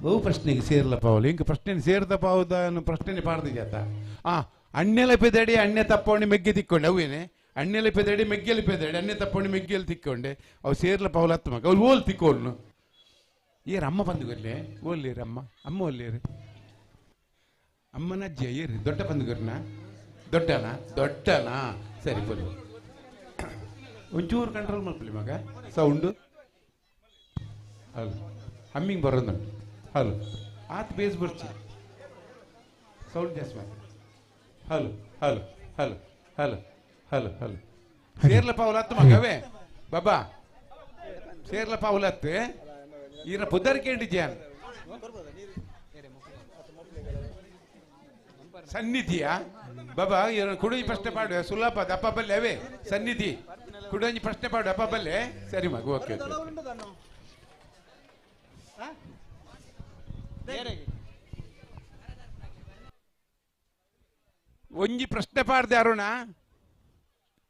ಬಹು ಪ್ರಶ್ನೆಗೆ ಸೇರ್ಲಪ್ಪ ಅವಳು ಹಿಂಗೆ ಪ್ರಶ್ನೆ ಸೇರ್ದಪ್ಪ ಹೌದಾ ಪ್ರಶ್ನೆನೆ ಪಾಡ್ದು ಜಾತ. ಆ ಅಣ್ಣೆಲ ಪೆದಡಿ ಅಣ್ಣೆ ತಪ್ಪೋಣಿ ಮೆಗ್ಗೆ ತಿಕ್ಕೊಂಡೆ ಅವೇನೆ ಅಣ್ಣೆಲ ಪೆದಡಿ ಮೆಗ್ಗೆಲಿ ಪೆದಡಿ ಅಣ್ಣೆ ತಪ್ಪೋಣಿ ಮೆಗ್ಗೆಲಿ ತಿಕ್ಕೊಂಡೆ ಅವು ಸೇರ್ಲಪ್ಪ ಅವಳು ಹತ್ತು ಮಗ ಅವಳು ಓಲ್ ತಿಕ್ಕೋಳ್ನು. ಏರ್ ಅಮ್ಮ ಬಂದುಗರ್ಲೆ ಓಲ್ಲೇರಿ ಅಮ್ಮ ಅಮ್ಮ ಓಲ್ಲೇರಿ ಅಮ್ಮನ ಅಜ್ಜಿ ಏರಿ ದೊಡ್ಡ ಬಂದುಗರ್ನ ದೊಡ್ಡನಾ ದೊಡ್ಡನಾ ಸರಿ ಬರು ಒಂಚೂರು ಕಂಟ್ರೋಲ್ ಮಾಡ್ಕೊಳ್ಳಿ ಮಗ ಸೌಂಡು. ಹಲೋ ಹಮ್ಮಿಂಗ್ ಬರೋದು ಹಲೋ ಆತ್ ಬೇಸ್ ಬರ್ಚಿ ಸೌಂಡ್ ಜಾಸ್ತಿ ಮಾಡಿ. Hello hello hello hello hello hello ಸೇರ್ಲಪ್ಪ ಅವಲತ್ತು ಮಗವೇ ಬಾಬಾ ಸೇರ್ಲಪ್ಪ ಅವಲತ್ತು ಈರ ಪುದರ್ ಕೇಳಿದ್ಯಾನ್ ಸನ್ನಿಧಿಯಾ ಬಾಬಾ ಇವ್ರ ಕುಡೊಂಜಿ ಪ್ರಶ್ನೆ ಪಾಡು ಸುಲಭ ಅಪ್ಪ ಬಲ್ಲೆ ಅವೇ ಸನ್ನಿಧಿ ಕುಡೊಂಜಿ ಪ್ರಶ್ನೆ ಪಾಡು ಅಪ್ಪ ಬಲ್ಲೆ ಸರಿ ಮಗ ಓಕೆ ಓಕೆ. ಒಂಜಿ ಪ್ರಶ್ನೆ ಪಾಡ್ದೆ ಅರುಣ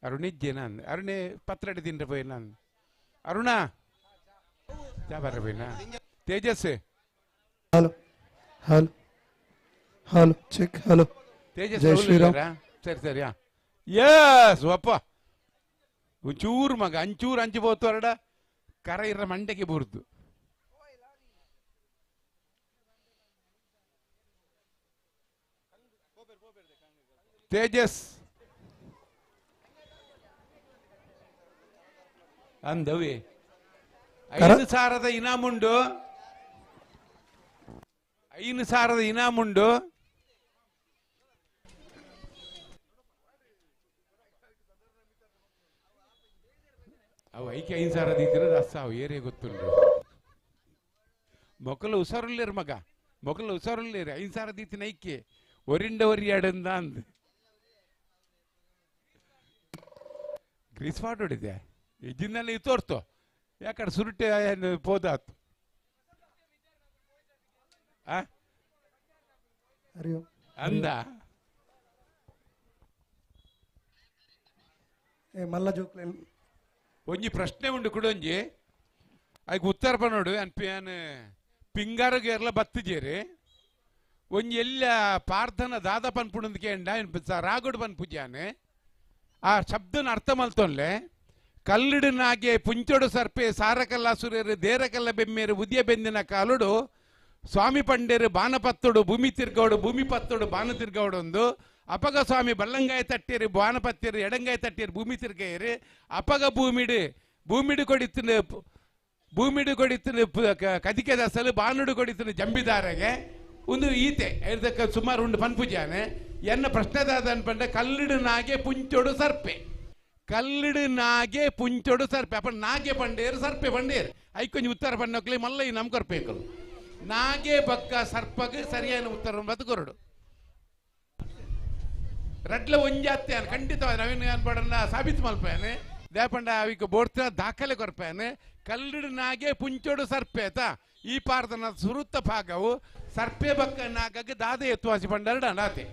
ಅರುಣ ಇಜ್ಜೆ ನಾನು ಅರುಣೆ ಪತ್ರಡಿ ತಿಂಡ್ರೆ ಪೋಯ್ ನಾನು ಅರುಣ ಚಾ ಬರ್ರೆ ಪೋಯ್ನಾ Tejas. Hello hello hello check hello. Tejas Jai Shriram. ಸರಿ ಸರಿ ಎಸ್ ಅಪ್ಪ ಒಂಚೂರು ಮಗ ಅಂಚೂರು ಅಂಚು ಪೋತು ಕರ ಇರ ಮಂಡೆಗೆ ಬುರ್ದು. ತೇಜಸ್ ಅಂದವೇ 5,000 ಇನಾಮುಂಡು 5,000 ಇನಾಮುಂಡು. ಅವು ಐಕೆ 5,000 ಇದ್ದಿರೋದು ಅಸ್ಸಾವು ಏರೇ ಗೊತ್ತುಂಟು. ಮೊಕಲು ಹುಷಾರುಳ್ಳೇರು ಮಗ ಮೊಕಲು ಹುಷಾರುಳ್ಳೇರು 5,000 ದೀತಿನ ಐಕೆ ಒರಿಂಡ ಒರಿಯಾಡಂದ ಅಂದ್ ಗ್ರೀಸ್ ಹೊಡಿದೆ ಇದ್ದಿನಲ್ಲಿ ತೋರ್ತು ಯಾಕಡೆ ಸುರುಟೆ ಪೋದಾತು. ಅಂದ ಮಲ್ಲ ಜೋಕ್ಲೆ ಒಂಜಿ ಪ್ರಶ್ನೆ ಉಂಡು ಕುಡೊಂಜಿ ಐಕ್ ಉತ್ತರ ಪನೋಡು ಅನ್ ಪಿಂಗಾರಗೇರ್ಲ ಬತ್ತಿಜೇರಿ ಒಂಜಿ ಎಲ್ಲ ಪಾರ್ಥನ ದಾದ ಪನ್ಪುಣಂದ್ ಕೇಂಡ ರಾಗೋಡು ಪನ್ಪುಜಾನೆ ಆ ಶಬ್ದನ ಅರ್ಥ ಮಲ್ತೊನ್ಲೆ ಕಲ್ಲಿಡನಾಗೆ ಪುಂಚೊಡು ಸರ್ಪೆ ಸಾರಕಲ್ಲ ಸುರೇರು ದೇರಕಲ್ಲ ಬೆಮ್ಮೇರು ಉದಿಯ ಬೆಂದಿನ ಕಾಲುಡು ಸ್ವಾಮಿ ಪಂಡೇರು ಬಾನಪತ್ತೊಡು ಭೂಮಿ ತಿರ್ಗೌಡು ಭೂಮಿ ಪತ್ತೊಡು ಬಾನ ತಿರ್ಗೌಡು ಒಂದು ಅಪಗ ಸ್ವಾಮಿ ಬಲ್ಲಂಗಾಯ ತಟ್ಟೇರು ಬಾನಪತ್ತೇರು ಎಡಂಗಾಯ ತಟ್ಟೇರು ಭೂಮಿ ತಿರ್ಗೇರು ಅಪಗ ಭೂಮಿಡು ಭೂಮಿಡು ಕೊಡಿತ್ತು ಭೂಮಿಡು ಕೊಡಿತ್ತಿನ ಕದಿಕೆ ದಸಲು ಬಾನುಡು ಕೊಡಿತ್ತಿನ ಜಂಬಿದಾರಗೆ ಒಂದು ಈತೆ ಇದಕ್ಕೆ ಸುಮಾರು ಉಂಡು ಪನ್ಪುಜಾನೆ ಎನ್ನ ಪ್ರಶ್ನೆದಾದ ಅನ್ಪಂಡ ಕಲ್ಲಿಡು ನಾಗೆ ಪುಂಚೊಡು ಸರ್ಪೆ ಕಲ್ಲಿಡು ನಾಗೆ ಪುಂಚೊಡು ಸರ್ಪೆ ಅಪ್ಪ ನಾಗೆ ಪಂಡೇರು ಸರ್ಪೆ ಪಂಡೇರು ಐಕೊಂಜಿ ಉತ್ತರ ಪಣ್ಣಕ್ಲಿ ಮಲ್ಲ ಈ ನಮ್ ಕೊರ್ಪೇಕಲು ನಾಗೆ ಬಕ್ಕ ಸರ್ಪಗೆ ಸರಿಯಾದ ಉತ್ತರ ಬದುಕೊರಡು ರಡ್ಲ ಒಂಜಾತ್ಯಾನ ಖಂಡಿತವಾಗಿ ನವೀನ್ ಅನ್ಬಡನ್ನ ಸಾಬೀತು ಮಲ್ಪೇನೆ ದೇಪಂಡ ಅವಿಕ ಬೋಡ್ತಿನ ದಾಖಲೆ ಕೊರ್ಪೇನೆ ಕಲ್ಲಿಡು ನಾಗೆ ಪುಂಚೋಡು ಸರ್ಪೆ ಆಯ್ತಾ ಈ ಪಾರ್ದನ ಸುರುತ್ತ ಭಾಗವು ಸರ್ಪೆ ಬಕ್ಕ ನಾಗಗೆ ದಾದೆ ಎತ್ತುವಾಸಿ ಪಂಡರಡ ನಾತೆ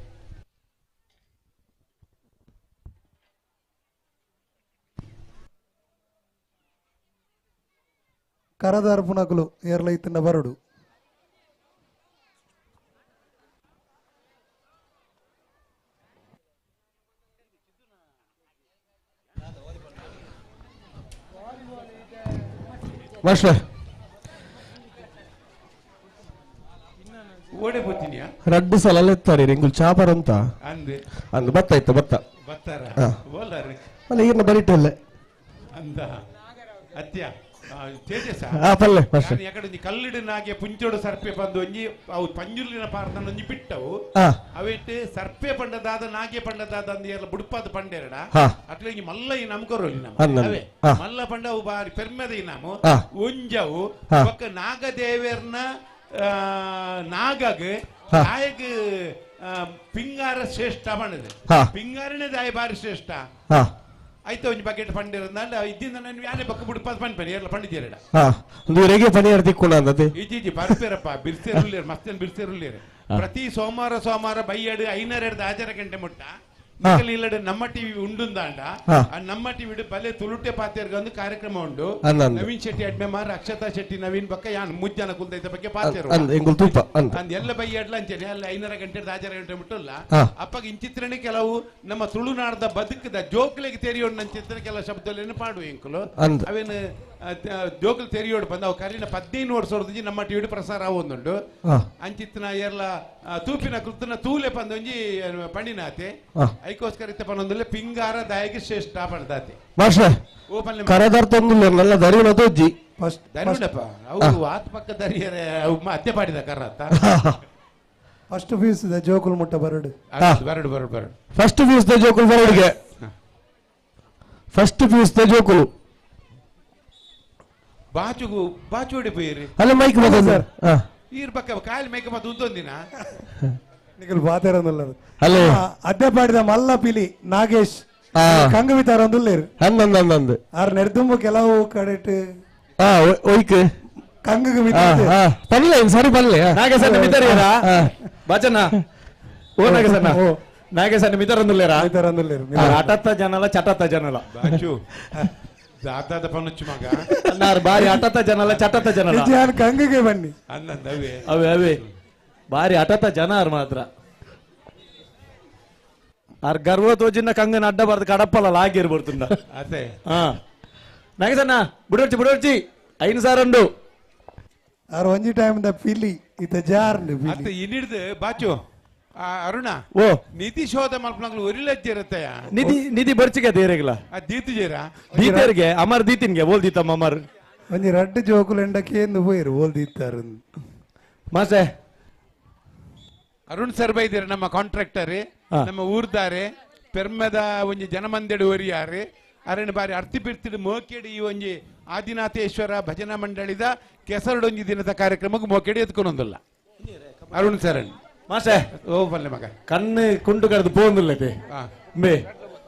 ಕರದಾರ್ಪುನಕುಲು ಏರ್ಲೈತಿನ ಬರಡು ಮಾಸ್ಟರ್ ಓಡೆ ಪೋತಿನಿಯಾ ರಡ್ಡು ಸಲ ಎತ್ತಾರೆ ಎಂಗುಲ್ ಚಾಪರ್ ಅಂತ ಅಂದೆ ಅಂದು ಬತ್ತ ಇತ್ತು ಬತ್ತ ಬತ್ತಾರ ಹಾ. ಬೋಲಾರೆ ಅಲ್ಲ ಈರ್ನ ಬರಿಟಲ್ಲೇ ಅಂದ ಅತ್ಯ ತೇಜಸ ಆ, ಪಲ್ಲೆ, ಮಾಸ್ಟರ್. ನಾನು ಯಾಕಡೆ ಒಂಜಿ ಕಲ್ಲಿಡು ನಾಗೆ ಪುಂಚೋಡು ಸರ್ಪೆ ಬಂದು ಒಂಜಿ ಅವು ಪಂಜುರ್ಲಿನ ಪಾರ್ದನ ಒಂಜಿ ಬಿಟ್ಟವು ಆ. ಅವಿಟ್ಟು ಸರ್ಪೆ ಪಂಡದಾದ ನಾಗೆ ಪಂಡದಾದ ಅಂದ ಎಲ್ಲ ಬುಡ್ಪಾದ ಪಂಡೇರಡ ಹಾ. ಅಟ್ಲೆ ಒಂಜಿ ಮಲ್ಲ ಈ ನಮ್ಕೊರೋಲಿ ನಮ್ಮ ಅಂದಂದು. ಅವೇ ಆ. ಮಲ್ಲ ಪಂಡ ಅವು ಬಾರಿ ಪೆರ್ಮೆದ ಈ ನಾಮು ಆ. ಒಂಜವು ಹಾ. ಬೊಕ್ಕ ನಾಗದೇವೆರ್ನ ನಾಗಗ್ ಹಾ. ನಾಯಕ್ ಪಿಂಗಾರ ಶ್ರೇಷ್ಠ ಪಂಡದೆ ಹಾ. ಪಿಂಗಾರನೇ ದಾಯ ಬಾರಿ ಶ್ರೇಷ್ಠ ಹಾ ಆಯ್ತು ಒಂಜಿ ಬಕೆಟ್ ಪಂಡಿರಂದ ಇದ್ದಿಂದ ನಾನು ಯಾನೆ ಬಕ್ಕ ಬುಡ್ಪಾದ ಪಂಡ್ಪೇನೆ ಎಲ್ಲ ಪಂಡಿದ್ದೀರಡ ಹಾ ಒಂದು ರೆಗೆ ಪನಿಯಾರ್ ತಿಕ್ಕೊಂಡ ಅಂದತೆ ಇಜ್ಜಿ ಬರ್ಪೇರಪ್ಪ ಬಿರ್ಸೇರುಳ್ಳೇರು ಮಸ್ತೇನ್ ಬಿರ್ಸೇರುಳ್ಳೇರು ಪ್ರತಿ ಸೋಮವಾರ ಸೋಮವಾರ ಬೈಯಡು ಐನೂರ ಆಚಾರ ಗಂಟೆ ಮುಟ್ಟ ನಿಕಲ್ ಇಲ್ಲಡೆ ನಮ್ಮ ಟಿವಿ ಉಂಡುಂದಾಂಡ ಹಾ. ಆ ನಮ್ಮ ಟಿವಿ ಬಲೆ ತುಳುಟೆ ಪಾತೆರ್ಗ ಒಂದು ಕಾರ್ಯಕ್ರಮ ಉಂಡು ಅಂದಂದು. ನವೀನ್ ಶೆಟ್ಟಿ ಅಡ್ಮೆಮಾರ್ ಅಕ್ಷತಾ ಶೆಟ್ಟಿ ನವೀನ್ ಬಕ್ಕ ಯಾನ್ ಮುಜ್ಜನ ಕುಲ್ದೈತ ಬಗ್ಗೆ ಪಾತೆರು ಅಂದ್ ಎಂಗುಲ್ ತೂಪ ಅಂದ್ ಅಂದ್ ಎಲ್ಲ ಬೈಯಡ್ಲ ಅಂಚನೆ ಅಲ್ಲಿ ಐನೂರ ಗಂಟೆ ಆಚಾರ ಗಂಟೆ ಮುಟ್ಟಲ್ಲ ಹಾ. ಅಪ್ಪಗೆ ಇಂಚಿತ್ರನೆ ಕೆಲವು ನಮ್ಮ ತುಳುನಾಡದ ಬದುಕದ ಜೋಕ್ಲೆಗೆ ತೆರಿಯೋಣ ಅಂಚಿತ್ರ ಕೆಲವು ಶಬ್ದಲೇನು ಪಾಡುವ ಇಂಕುಲು ಅಂದ್. ಅವೇನು ಜೋಕುಲು ತೆರಿಯೋಡು ಬಂದ ಅವು ಕರಿನ 15 ವರ್ಷ ನಮ್ಮ ಟಿವಿ ಪ್ರಸಾರ ಆವೊಂದುಂಡು ಹಾ. ಅಂಚಿತ್ನ ಏರ್ಲ ತೂಪಿನ ಕೃತನ ತೂಲೆ ಪಂದೊಂಜಿ ಪಂಡಿನಾತೆ ಹಾ. ಐಕೋಸ್ಕರ ಇತ್ತ ಪನ್ನೊಂದುಲ್ಲ ಪಿಂಗಾರ ದಾಯಗೆ ಶ್ರೇಷ್ಠ ಪಂಡದಾತೆ ಮಾಸ್ಟರ್ ಓ ಪಲ್ಲೆ ಕರದಾರ್ ತಂದುಲ್ಲ ನಲ್ಲ ದರಿನ ತೋಜ್ಜಿ ದರಿಯುಂಡಪ್ಪ ಅವು ಆತ್ ಪಕ್ಕ ದರಿಯರೆ ಅವು ಅತ್ತೆ ಪಾಡಿದ ಕರ್ರತ್ತ ಫಸ್ಟ್ ಪೀಸ್ the ಜೋಕುಲ್ ಮುಟ್ಟ ಬರಡು ಬರಡು ಬರಡು ಬರಡು ಫಸ್ಟ್ ಪೀಸ್ the ಜೋಕುಲು ಬರಡುಗೆ ಫಸ್ಟ್ ಪೀಸ್ the ಜೋಕುಲು ಬಾಚುಗು ಬಾಚು ಪೋಯಿರಿ ಅಲ್ಲ ಮೈಕ್ ಬರ್ತದೆ ಸರ್ ಹಾ ಈರ್ ಪಕ್ಕ ಕಾಲಿ ಮೇಕ ಮತ್ತು ಉಂದೊಂದಿನ ನಿಕಲ್ ಬಾತೇರೊಂದುಲ್ಲ ಹಲೋ. ಅದ್ದೆ ಪಾಡಿದ ಮಲ್ಲ ಪಿಲಿ ನಾಗೇಶ್ ಆ. ಕಂಗವಿತಾರ ಒಂದುಲ್ಲೇರು ಅಂದಂದ ಅಂದಂದು ಆರ್ ನೆರ್ದುಂಬು ಕೆಲವು ಕಡೆಟ್ ಹಾ ಒಯ್ಕ್ ಕಂಗಗ ಹಾ ಹಾ ಪಲ್ಲೆ ಸರಿ ಪಲ್ಲೆ ನಾಗೇಶಣ್ಣ ಮಿತರಿಯರಾ ಬಚನ ಓ ನಾಗೇಶಣ್ಣ ನಾಗೇಶಣ್ಣ ಮಿತರಂದುಲ್ಲೇರಾ ಮಿತರಂದುಲ್ಲೇರು ಅಟತ್ತ ಜನಲ ಚಟತ್ತ ಜನಲ ಬಾಚು ದಾದಾದ ಪನುಚ್ಚು ಮಗ ಅನ್ನಾರು ಬಾರಿ ಅಟತ್ತ ಜನಲ ಚಟತ್ತ ಜನಲ ನಿಜ ಕಂಗಗೆ ಬನ್ನಿ ಅಂದಂದವೇ ಅವೇ ಅವೇ ಬಾರಿ ಅಟತ್ತ ಜನ ಆರ್ ಮಾತ್ರ ಆರ್ ಗರ್ವ ತೋಜಿನ ಕಂಗನ ಅಡ್ಡ ಬಾರ್ದು ಕಡಪ್ಪಲ್ಲ ಲಾಗಿರ್ಬರ್ತುಂಡ ಅದೇ ಹಾ ನಾಗೇಶಣ್ಣ ಬುಡೋರ್ಚಿ ಬುಡೋರ್ಚಿ ಐನು ಸಾರಂಡು ಆರ್ ಒಂಜಿ ಟೈಮ್ the ಪಿಲಿ ಇತ ಜಾರ್ಂಡು ಅತ್ತ ಪಿಲಿ ಇನ್ನಿಡ್ದು ಬಾಚು ಆ ಅರುಣ ಓ ನಿಧಿ ಶೋಧ ಮಲ್ಪನಂಗ್ಲು ಒರಿಲಜ್ಜಿರತ್ತಯ್ಯ ನಿಧಿ ನಿಧಿ ಬರ್ಚಿಗೆ ದೇರೆಗ್ಲ ಆ ದೀತು ಜೇರ ದೀತೇರ್ಗೆ ಅಮರ್ ದೀತಿನ್ಗೆ ಬೋಲ್ ದೀತಮ್ಮ ಅಮರ್ ಒಂಜಿ ರಡ್ಡು ಜೋಕುಲು ಎಂಡಕ್ಕೆ ಪೋಯಿರು ಓಲ್ ದೀತಾರು ಮಾಸೆ ಅರುಣ್ ಸರ್ ಬೈದಿರ ನಮ್ಮ ಕಾಂಟ್ರಾಕ್ಟರ್ ನಮ್ಮ ಊರ್ದಾರೆ ಪೆರ್ಮದ ಒಂಜಿ ಜನಮಂದೆಡು ಒರಿಯಾರೆ ಅರಣ್ಯ ಬಾರಿ ಅರ್ತಿ ಬಿರ್ತಿಡು ಮೋಕೆಡಿ ಈ ಒಂಜಿ ಆದಿನಾಥೇಶ್ವರ ಭಜನಾ ಮಂಡಳಿದ ಕೆಸರಡೊಂಜಿ ದಿನದ ಕಾರ್ಯಕ್ರಮಕ್ಕೆ ಮೋಕೆಡಿ ಎತ್ಕೊಂಡೊಂದಿಲ್ಲ ಅರುಣ್ ಸರಣ್ ಮಾಸೆ ಓ ಪಲ್ಲೆ ಮಗ ಕಣ್ಣು ಕುಂಟು ಕಡ್ದು ಪೋಂದುಲ್ಲತೆ ಅಂಬೆ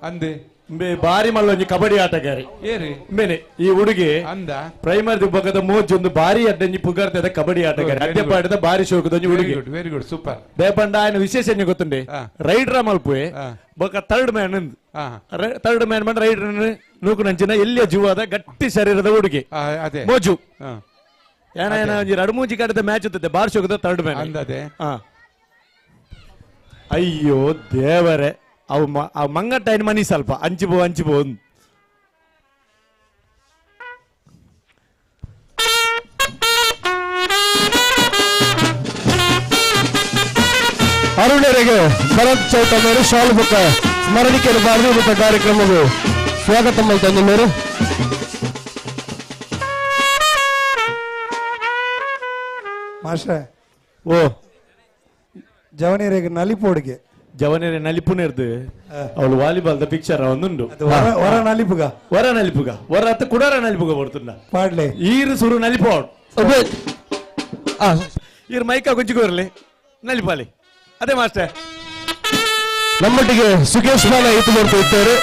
ಅಂದೆ ಬೇ ಬಾರಿ ಮಲ್ಲೊಂಜಿ ಕಬಡ್ಡಿ ಆಟಗಾರಿ ಏರಿ ಮೇನೆ ಈ ಹುಡುಗಿ ಅಂದ ಪ್ರೈಮರಿ ಬೊಕ್ಕದ ಮೋಜೊಂದು ಬಾರಿ ಅಡ್ಡಂಜಿ ಪುಗಾರ್ತೆದ ಕಬಡ್ಡಿ ಆಟಗಾರಿ Very ಅಡ್ಡೆ good. ಪಾಡಿದ ಬಾರಿ ಶೋಕದೊಂಜಿ ಹುಡುಗಿ ಗುಡ್ ವೆರಿ ಗುಡ್ ಸೂಪರ್ ದೇಪಂಡ ఆయన ವಿಶೇಷ ಎಂಜಿ ಗೊತ್ತುಂಡೆ ರೈಡ್ರ ಮಲ್ಪುವೆ ಬೊಕ್ಕ ಥರ್ಡ್ ಮ್ಯಾನ್ ಥರ್ಡ್ ಮ್ಯಾನ್ ಮಂಡ ರೈಡರ್ ನೂಕು ನಂಚಿನ ಎಲ್ಲಿಯ ಜೀವದ ಗಟ್ಟಿ ಶರೀರದ ಹುಡುಗಿ ಅದೇ ಮೋಜು ಏನ ಏನ ಒಂಜಿ ರಡು ಮೂಜಿ ಕಡೆದ ಮ್ಯಾಚ್ ಇರ್ತದೆ ಬಾರಿ ಶೋಕದ ಥರ್ಡ್ ಮ್ಯಾನ್ ಅಂದದೆ ಅಯ್ಯೋ ದೇವರೇ ಅವು ಅವು ಮಂಗಟ್ಟ ಐನ್ ಮನಿ ಸ್ವಲ್ಪ ಅಂಚಿಬೋ ಅಂಚಿಬೋ ಅರುಣರಿಗೆ ಭರತ್ ಚೌಟ ಮೇರು ಶಾಲು ಬುಕ್ಕ ಸ್ಮರಣಿಕೆಯನ್ನು ಬಾರದು ಕಾರ್ಯಕ್ರಮವು ಸ್ವಾಗತ ಮಲ್ತಂದು ಮೇರು. ಮಾಸ್ಟ್ರೆ ಓ ಜವನಿರಿಗೆ ನಲಿಪೋಡಿಗೆ ಜವನಿರೆ ನಲಿಪುನೇರ್ದು ಅವಳು ವಾಲಿಬಾಲ್ the picture ಒಂದುಂಡು ವರ ನಲಿಪುಗ ವರ ನಲಿಪುಗ ವರ ಅತ್ತ ಕುಡರ ನಲಿಪುಗ ಬರ್ತುಂಡ ಪಾಡ್ಲೆ ಈರು ಸುರು ನಲಿಪೋಡ್ ಈರು ಮೈಕ ಗುಂಜಿಗೋರ್ಲಿ ನಲಿಪಾಲಿ ಅದೇ ಮಾಸ್ಟರ್ ನಮ್ಮೊಟ್ಟಿಗೆ ಸುಖೇಶ್ ಬಾಲ ಇತ್ತು ಬರ್ತಾ ಇದ್ದಾರೆ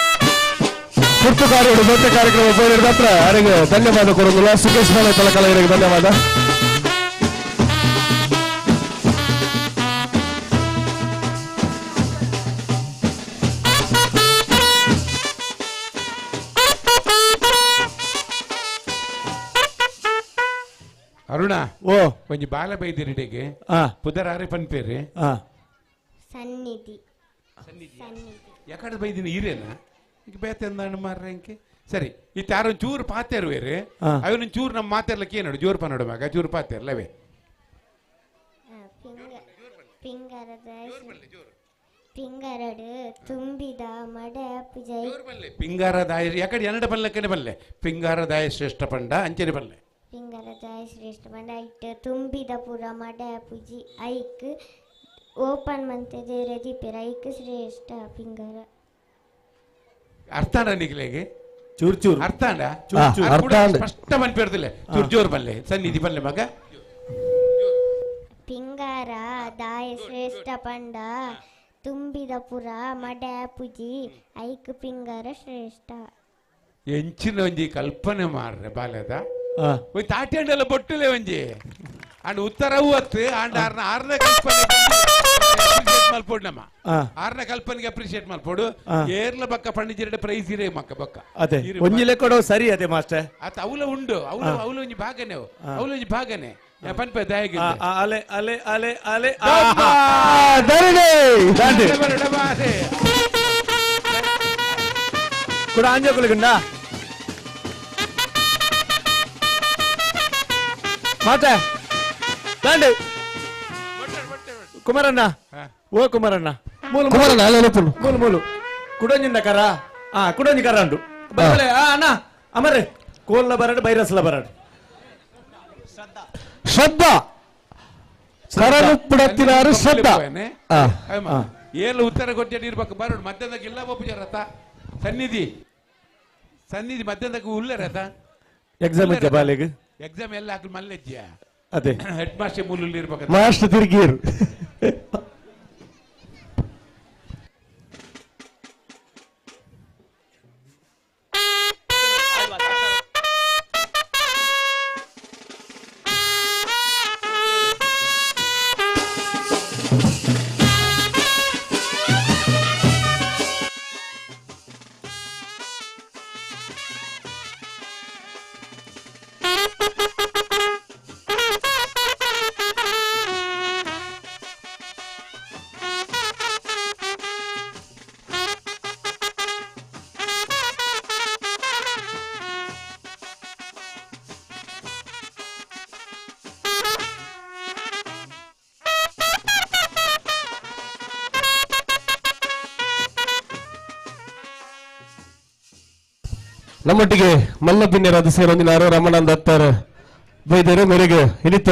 ತುರ್ತು ಕಾರ್ಯಗಳು ಮತ್ತೆ ಕಾರ್ಯಕ್ರಮ ಮಾತ್ರ ಅವರಿಗೆ ಧನ್ಯವಾದ ಕೊಡೋದಿಲ್ಲ. ಸುಖೇಶ್ ಬಾಲ ತಲಕಲವರಿಗೆ ಧನ್ಯವಾದ. ಅರುಣ ಓ ಒಂಜಿ ಬಾಲ ಬೈದಿರಿಡೆಗೆ ಪುದರಾರೆ ಪನ್ಪೇರಿ ಸನ್ನಿಧಿ ಯಾಕಡೆ ಬೈದಿನ ಈರೇನ ಈಗ ಬೇತೆಂದಾಣ ಮಾರ್ರೆ ಸರಿ ಈ ತಾರೊಂದು ಚೂರು ಪಾತೆರುವೇರಿ ಅವನ ಚೂರು ನಮ್ಮ ಮಾತೆರ್ಲಕ್ಕೆ ಏನೋಡು ಜೋರು ಪನ್ನೋಡು ಮಗ ಚೂರು ಪಾತೆರ್ಲವೇ ಪಿಂಗರಡು ತುಂಬಿದ ಮಡೆ ಪೂಜೆ ಪಿಂಗಾರದಾಯ ಯಾಕಡೆ ಎನ್ನಡ ಬಲ್ಲಕ್ಕನೆ ಬಲ್ಲೆ ಪಿಂಗಾರದಾಯ ಶ್ರೇಷ್ಠ ಪಂಡ ಅಂಚನೆ ಬಲ್ಲೆ ಪಿಂಗರದಾಯ ಶ್ರೇಷ್ಠ ಪಂಡ ಐಟ್ ತುಂಬಿದ ಪೂರ ಮಡೆ ಪೂಜಿ ಐಕ್ ಓಪನ್ ಮಂತೆ ದೇವರ ದೀಪೆರ ಐಕ್ ಶ್ರೇಷ್ಠ ಪಿಂಗರ. ಅರ್ಥಾಂಡ ನಿಗಲೆಗೆ ಚೂರು ಚೂರು ಅರ್ಥಾಂಡ ಚೂರು ಚೂರು. ಅರ್ಥಾಂಡ. ಸ್ಪಷ್ಟ ಮನ್ಪೇರ್ದಿಲ್ಲ ಚೂರು ಜೋರು ಬಲ್ಲೆ ಸನ್ನಿಧಿ ಬಲ್ಲೆ ಮಗ. ಪಿಂಗಾರ ದಾಯ ಶ್ರೇಷ್ಠ ಪಂಡ ತುಂಬಿದ ಪುರ ಮಡೆ ಪೂಜಿ ಐಕ್ ಪಿಂಗಾರ ಶ್ರೇಷ್ಠ. ಎಂಚಿನ ಒಂಜಿ ಕಲ್ಪನೆ ಮಾರ್ರೆ ಬಾಲ್ಯದ ಒಂಜಿ ತಾಟಿ ಬೊಟ್ಟುಲೆ ಒಂಜಿ ಅಂಡ್ ಉತ್ತರ ಅತ್ತು ಅಂಡ್ ಆರ್ನ ಆರ್ನ ಕಲ್ಪನೆ ಮಲ್ಪೋಡು ನಮ್ಮ ಆರ್ನ ಕಲ್ಪನೆಗೆ ಅಪ್ರಿಶಿಯೇಟ್ ಮಲ್ಪೋಡು. ಏರ್ಲ ಬಕ್ಕ ಪಂಡಿಜಿರಡೆ ಪ್ರೈಸ್ ಇರೇ ಮಕ್ಕ ಬಕ್ಕ ಅದೇ ಒಂಜಿ ಲೆಕ್ಕಡೋ ಸರಿ ಅದೇ ಮಾಸ್ಟರ್ ಆತ ಅವಲ ಉಂಡು ಅವಲ ಅವಲ ಒಂಜಿ ಭಾಗನೆ ಅವಲ ಒಂಜಿ ಭಾಗನೆ ಪನ್ಪ ದಯಗೆ ಅಲೆ ಅಲೆ ಅಲೆ ಅಲೆ ಕೂಡ ಆಂಜೋಕುಲಿಗುಂಡ ಮಾತೆ ದಾಂಡು ಕುಮಾರಣ್ಣ ಓ ಕುಮಾರಣ್ಣ ಮೂಲು ಕುಮಾರಣ್ಣ ಮೂಲು ಮೂಲು ಕುಡೊಂಜಿಂದ ಕರ ಆ ಕುಡೊಂಜಿ ಕರ ಉಂಡು ಬರಲೆ ಆ ಅಣ್ಣ ಅಮರೆ ಕೋಲ್ಲ ಬರಡು ಬೈರಸ್ಲ ಬರಡು ಶ್ರದ್ಧಾ ಕರನುಪ್ಪುಡತ್ತಿನಾರು ಶ್ರದ್ಧಾ ಏಳು ಉತ್ತರ ಕೊಟ್ಟಿಟ್ಟು ಇರ್ಬೇಕು ಬರೋಡು ಮಧ್ಯದಾಗ ಇಲ್ಲ ಒಪ್ಪು ರಥ ಸನ್ನಿಧಿ ಸನ್ನಿಧಿ ಮಧ್ಯದಾಗ ಉಲ್ಲ ರಥ ಎಕ್ಸಾಮ್ ಇದ್ದ ಬಾಲೆಗೆ ಎಕ್ಸಾಮ್ ಎಲ್ಲ ಹಾಕಿ ಮಲ್ಲೆಜ್ಜಿಯ ಅದೇ ಹೆಡ್ ಮಾಸ್ಟರ್ ಮೂಲಲ್ಲಿ ಇರ್ಬೇಕು ಮಾಸ್ಟರ್ ತಿರುಗಿರು. ನಮ್ಮೊಟ್ಟಿಗೆ ಮಲ್ಲಬಿನ್ಯರಾದ ಸೇರೊಂದಿನಾರು ರಮಣಾನಂದ ದತ್ತಾರ ಬೈದರು ಮೇರೆಗೆ ಇನಿತ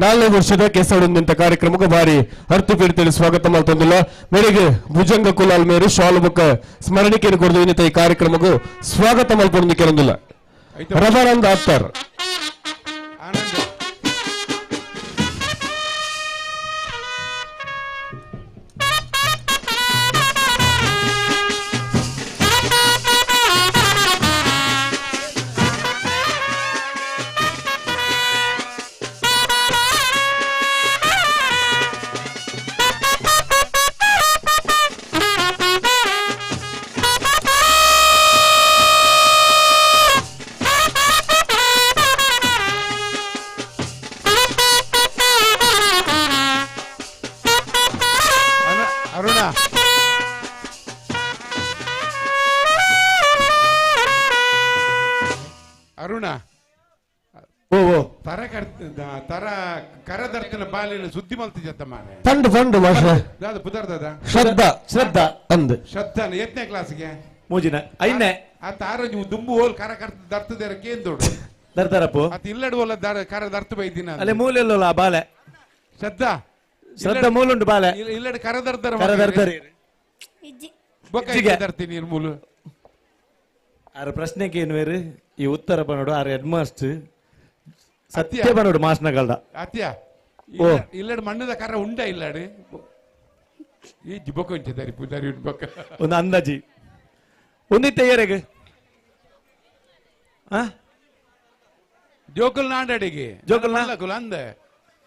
4ನೇ ವರ್ಷದ ಕೆಸಡು ನಿಂತ ಕಾರ್ಯಕ್ರಮಕ್ಕೆ ಭಾರಿ ಅರ್ಥ ಪೀಡಿತೇಳಿ ಸ್ವಾಗತ ಮಾಡ್ತೊಂದಿಲ್ಲ. ಮೇರೆಗೆ ಭುಜಂಗ ಕುಲಾಲ್ ಮೇರು ಶಾಲು ಬೊಕ್ಕ ಸ್ಮರಣಿಕೆಯನ್ನು ಕೊಡದು ಇನ್ನಿತ ಈ ಕಾರ್ಯಕ್ರಮಕ್ಕೂ ಸ್ವಾಗತ ಮಲ್ಪೊಂದು ಕೆಲವೊಂದಿಲ್ಲ ರಮಾನಂದ ಅತ್ತಾರ್. ಅರುಣ ತರ ತರ ಕರದರ್ತನ ಬಾಲಿನ ಸುದ್ದಿ ಮಲ್ತಿಜತ್ತ ಮಾರೆ ಫಂಡ್ ಫಂಡ್ ಮಾಸ್ಟರ್ ದಾದ ಪುದರ್ ದಾದ ಶ್ರದ್ಧಾ ಶ್ರದ್ಧಾ ಅಂದ್ ಶ್ರದ್ಧಾನ ಎತ್ತನೇ ಕ್ಲಾಸ್ಗೆ ಮೂಜಿನ ಐನೇ ಆ ತಾರ ನೀವು ದುಂಬು ಹೋಲ್ ಕರ ಕರ್ತ ದರ್ತದೇರ ಕೇಂದೋಡು ದರ್ತಾರಪ್ಪು ಆತ ಇಲ್ಲಡು ಹೋಲ ದಾರ ಕರ ದರ್ತ ಬೈದಿನ ಅಲ್ಲೇ ಮೂಲೆಲ್ಲೋಲ ಆ ಬಾಲೆ ಶ್ರದ್ಧಾ ಶ್ರದ್ಧಾ ಮೂಲುಂಡು ಬಾಲೆ ಇಲ್ಲಡೆ ಕರದರ್ದರ ಕರದರ್ದರಿ ಬೊಕ್ಕ ತರ್ತೀನಿ ಮೂಲು ಆರ ಪ್ರಶ್ನೆಗೆ ಏನು ಬೇರೆ ಈ ಉತ್ತರ ಬನ್ನೋಡು ಆರ ಹೆಡ್ ಮಾಸ್ಟರ್ ಸತ್ಯ ಬನ್ನೋಡು ಮಾಸ್ನಗಲ್ದ ಅತ್ಯ ಇಲ್ಲಡೆ ಮಣ್ಣದ ಕರ ಉಂಡ ಇಲ್ಲಡೆ ಈ ಜಿಬೊಕ್ಕ ಉಂಚೆ ದರಿ ಪುದಾರಿ ಉಂಟು ಬೊಕ್ಕ ಒಂದು ಅಂದಾಜಿ ಒಂದಿತ್ತೆ ಏರೆಗೆ ಜೋಕುಲ್ ನಾಡಡಿಗೆ ಜೋಕುಲ್ ಮಲ್ಲಕುಲ ಅಂದ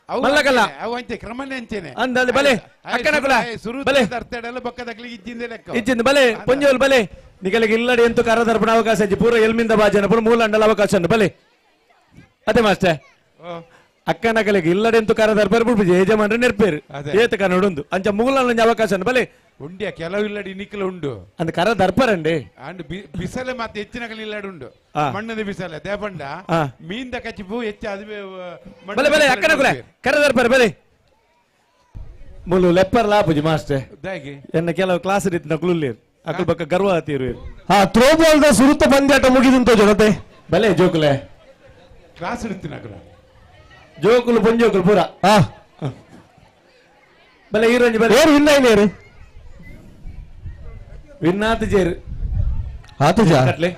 ಮಲ್ಲಕಲ್ಲ ಅವು ಅಂಚೆ ಕ್ರಮನೇ ಅಂಚೆನೆ ಅಂದ ಬಲೆ ಅಕ್ಕನಕುಲ ಬಲೆ ತರ್ತಾಡಲ್ಲ ಬೊಕ್ಕದಕ್ಲಿಗೆ ಇಜ್ಜಿಂದೆ ಲೆಕ್ಕ ಇಜ್ಜಿಂದ ಬಲೆ ಪೊಂಜೋಲ್ ಬಲೆ ನಿಗಲಿಗೆ ಇಲ್ಲಡಿ ಎಂತು ಕರದರ್ಪಣ ಅವಕಾಶ ಇಜ್ಜಿ ಪೂರ ಎಲ್ಮಿಂದ ಬಾಜನ ಪೂರ ಮೂಲಂಡಲ ಅವಕಾಶ ಉಂಟು ಬಲೆ ಅದೇ ಮಾಸ್ಟರ್ ಅಕ್ಕನಕಲಿಗೆ ಇಲ್ಲಡೆ ಎಂತು ಕರದರ್ಪರ್ ಬಿಡ್ಬಿಜಿ ಯಜಮಾನ್ರೆ ನೆರ್ಪೇರು ಏತ ಕನ್ನಡ ಉಂದು ಅಂಚ ಮೂಲಂಡ ಅವಕಾಶ ಉಂಟು ಬಲೆ ಉಂಡಿಯ ಕೆಲವು ಇಲ್ಲಡಿ ನಿಕ್ಕಲ ಉಂಡು ಅಂದ ಕರ ದರ್ಪರಂಡಿ ಅಂಡ್ ಬಿಸಲೆ ಮತ್ತೆ ಹೆಚ್ಚಿನ ಇಲ್ಲಡಿ ಉಂಡು ಮಣ್ಣದ ಬಿಸಲೆ ದೇಪಂಡ ಮೀನ್ದ ಕಚಿಪು ಹೆಚ್ಚು ಅದು ಬಲೆ ಬಲೆ ಅಕ್ಕನ ಕುಲ ಕರ ದರ್ಪರ ಬಲೆ ಮುಲು ಲೆಪ್ಪರ್ ಲಾಪುಜಿ ಮಾಸ್ಟರ್ ಎನ್ನ ಕೆಲವು ಕ್ಲಾಸ್ ರೀತಿ ನಕುಲುಲ್ಲೇರು ಅಕಲ್ ಬಕ್ಕ ಗರ್ವ ಆತಿರು ಹಾ ಥ್ರೋಬಾಲ್ the ಸುರುತ ಪಂದ್ಯಾಟ ಮುಗಿದಂತ ಜೊತೆ ಬಲೆ ಜೋಕುಲೆ ಕ್ಲಾಸ್ ಇರ್ತೀನಿ ಅಕುಲ ಜೋಕುಲು ಪೊಂಜೋಕುಲು ಪೂರ ಬಲೆ ಈರಂಜಿ ಬಲೆ ಏರು ವಿನ್ ಆಯ್ನೇರು ವಿನ್ನಾತ ಜೇರು ಆತುಜ ಕಟ್ಲೆ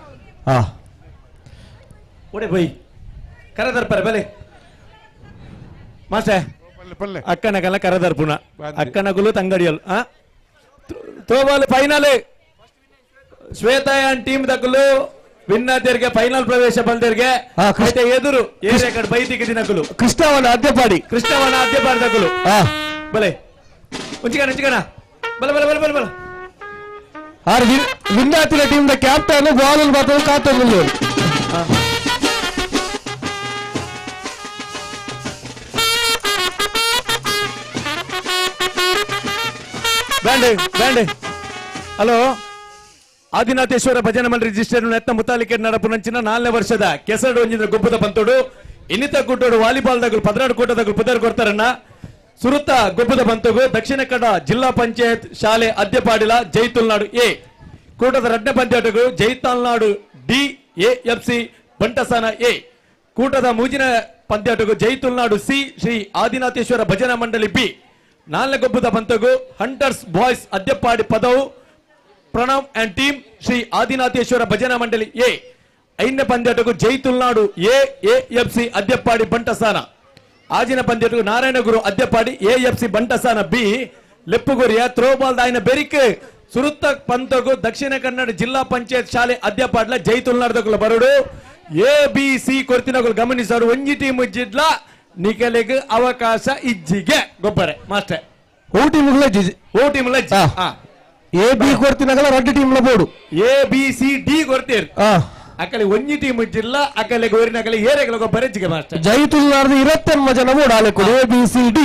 ಹಾ ಒಡೆ ಬೈ ಕರದರ್ಪರೆ ಬಲೆ ಮಾಸ್ಟರ್ ಅಕ್ಕನಕಲ್ಲ ಕರದರ್ಪುಣ ಅಕ್ಕನಗುಲು ತಂಗಡಿಯಲ್ ಆ throwball final Shweta and team ದಕ್ಕಲು ವಿನ್ನಾತಿಯರಿಗೆ final ಪ್ರವೇಶ ಬಂದರಿಗೆ అయితే ಎದುರು ಏರಿಯಾ ಕಡೆ ಬೈತಿಗೆ ದಿನಕುಲು ಕೃಷ್ಣವನ ಅದ್ಯಪಾಡಿ ಕೃಷ್ಣವನ ಅದ್ಯಪಾಡಿ ದಕ್ಕಲು ಬಲೆ ಉಂಚಿಕಣ ಉಂಚಿಕಣ ಬಲೆ ಬಲೆ ಬಲೆ ಬಲೆ ಬಲೆ ಆರ್ ವಿನ್ನಾತಿನ team the captain ball ಮಾತ್ರ ಕಾತೊಂದು band band hello Adinatheshwara ಭಜನೆ ಮಂಡಳಿ ರಿಜಿಸ್ಟರ್ ನೆತ್ತ ಮುತಾಲಿಕೆ ನಡಪು ನಂಚಿನ 4ನೇ ವರ್ಷದ ಕೆಸರಡು ಒಂಜಿನ ಗೊಬ್ಬದ ಬಂತೋಡು ಇನ್ನಿತ ಕೂಟೋಡು ವಾಲಿಬಾಲ್ ದಗಳು 16 ಕೂಟದಗಳು ಪುದರ್ ಕೊಡ್ತಾರನ್ನ ಸುರುತ ಗೊಬ್ಬದ ಬಂತಗು ದಕ್ಷಿಣ ಕನ್ನಡ ಜಿಲ್ಲಾ ಪಂಚಾಯತ್ ಶಾಲೆ ಅದ್ಯಪಾಡಿಲ ಜೈತುಲ್ನಾಡು ಎ ಕೂಟದ ರಡ್ಡ ಪಂದ್ಯಾಟಗಳು Jaitulnadu D A F C Bantasana A ಕೂಟದ ಮೂಜಿನ ಪಂದ್ಯಾಟಗಳು ಜೈತುಲ್ನಾಡು ಸಿ ಶ್ರೀ ಆದಿನಾಥೇಶ್ವರ ಭಜನಾ ಮಂಡಳಿ ಬಿ 4ನೇ ಗೊಬ್ಬದ ಬಂತಗು ಹಂಟರ್ಸ್ ಬಾಯ್ಸ್ ಅದ್ಯಪಾಡಿ ಪದವು ಪ್ರಣವ್ ಅಂಡ್ ಟೀಮ್ ಶ್ರೀ ಆದಿನಾಥೇಶ್ವರ ಭಜನಾ ಮಂಡಳಿ ಎ 5ನೇ ಪಂದ್ಯಾಟಕ್ಕೂ Jaitulnadu A A F C Adyappadi Bantasana ಆಜಿನ ಪಂದ್ಯಾಟಕ್ಕೂ Narayanaguru Adyappadi A F C Bantasana B ಲೆಪ್ಪುಗುರಿಯ throwball ದಾಯಿನ ಬೆರಿಕ್ ಸುರುತ್ತ ಪಂತಗು ದಕ್ಷಿಣ ಕನ್ನಡ ಜಿಲ್ಲಾ ಪಂಚಾಯತ್ ಶಾಲೆ ಅದ್ಯಪಾಡ್ಲ ಜೈತುಲ್ನಾಡ್ದಗುಲ ಬರಡು A B C ಕೊರ್ತಿನಗುಲು ಗಮನಿಸೋಡು ಒಂಜಿ ಟೀಮ್ ಜಿಡ್ಲ ನಿಕಲೆಗ್ ಅವಕಾಶ ಇಜ್ಜಿಗೆ ಗೊಬ್ಬರೆ master O team O team A B ಕೊರ್ತಿನಗಲ ರಡ್ಡು team ಬೋಡು A B C D ಕೊರ್ತೀರ್ ಅಕಲೆ ಒಂಜಿ team ಜಿಲ್ಲ ಅಕಲೆ ಗೋರಿನ ಅಕಲೆ ಏರೆಗಳ ಗೊಬ್ಬರ ಜಿಗೆ ಮಾಸ್ಟರ್ ಜೈತುಲ್ನಾರ್ದು 28 ಜನ ಬೋಡು ಆಲೆ ಕೊಡು A B C D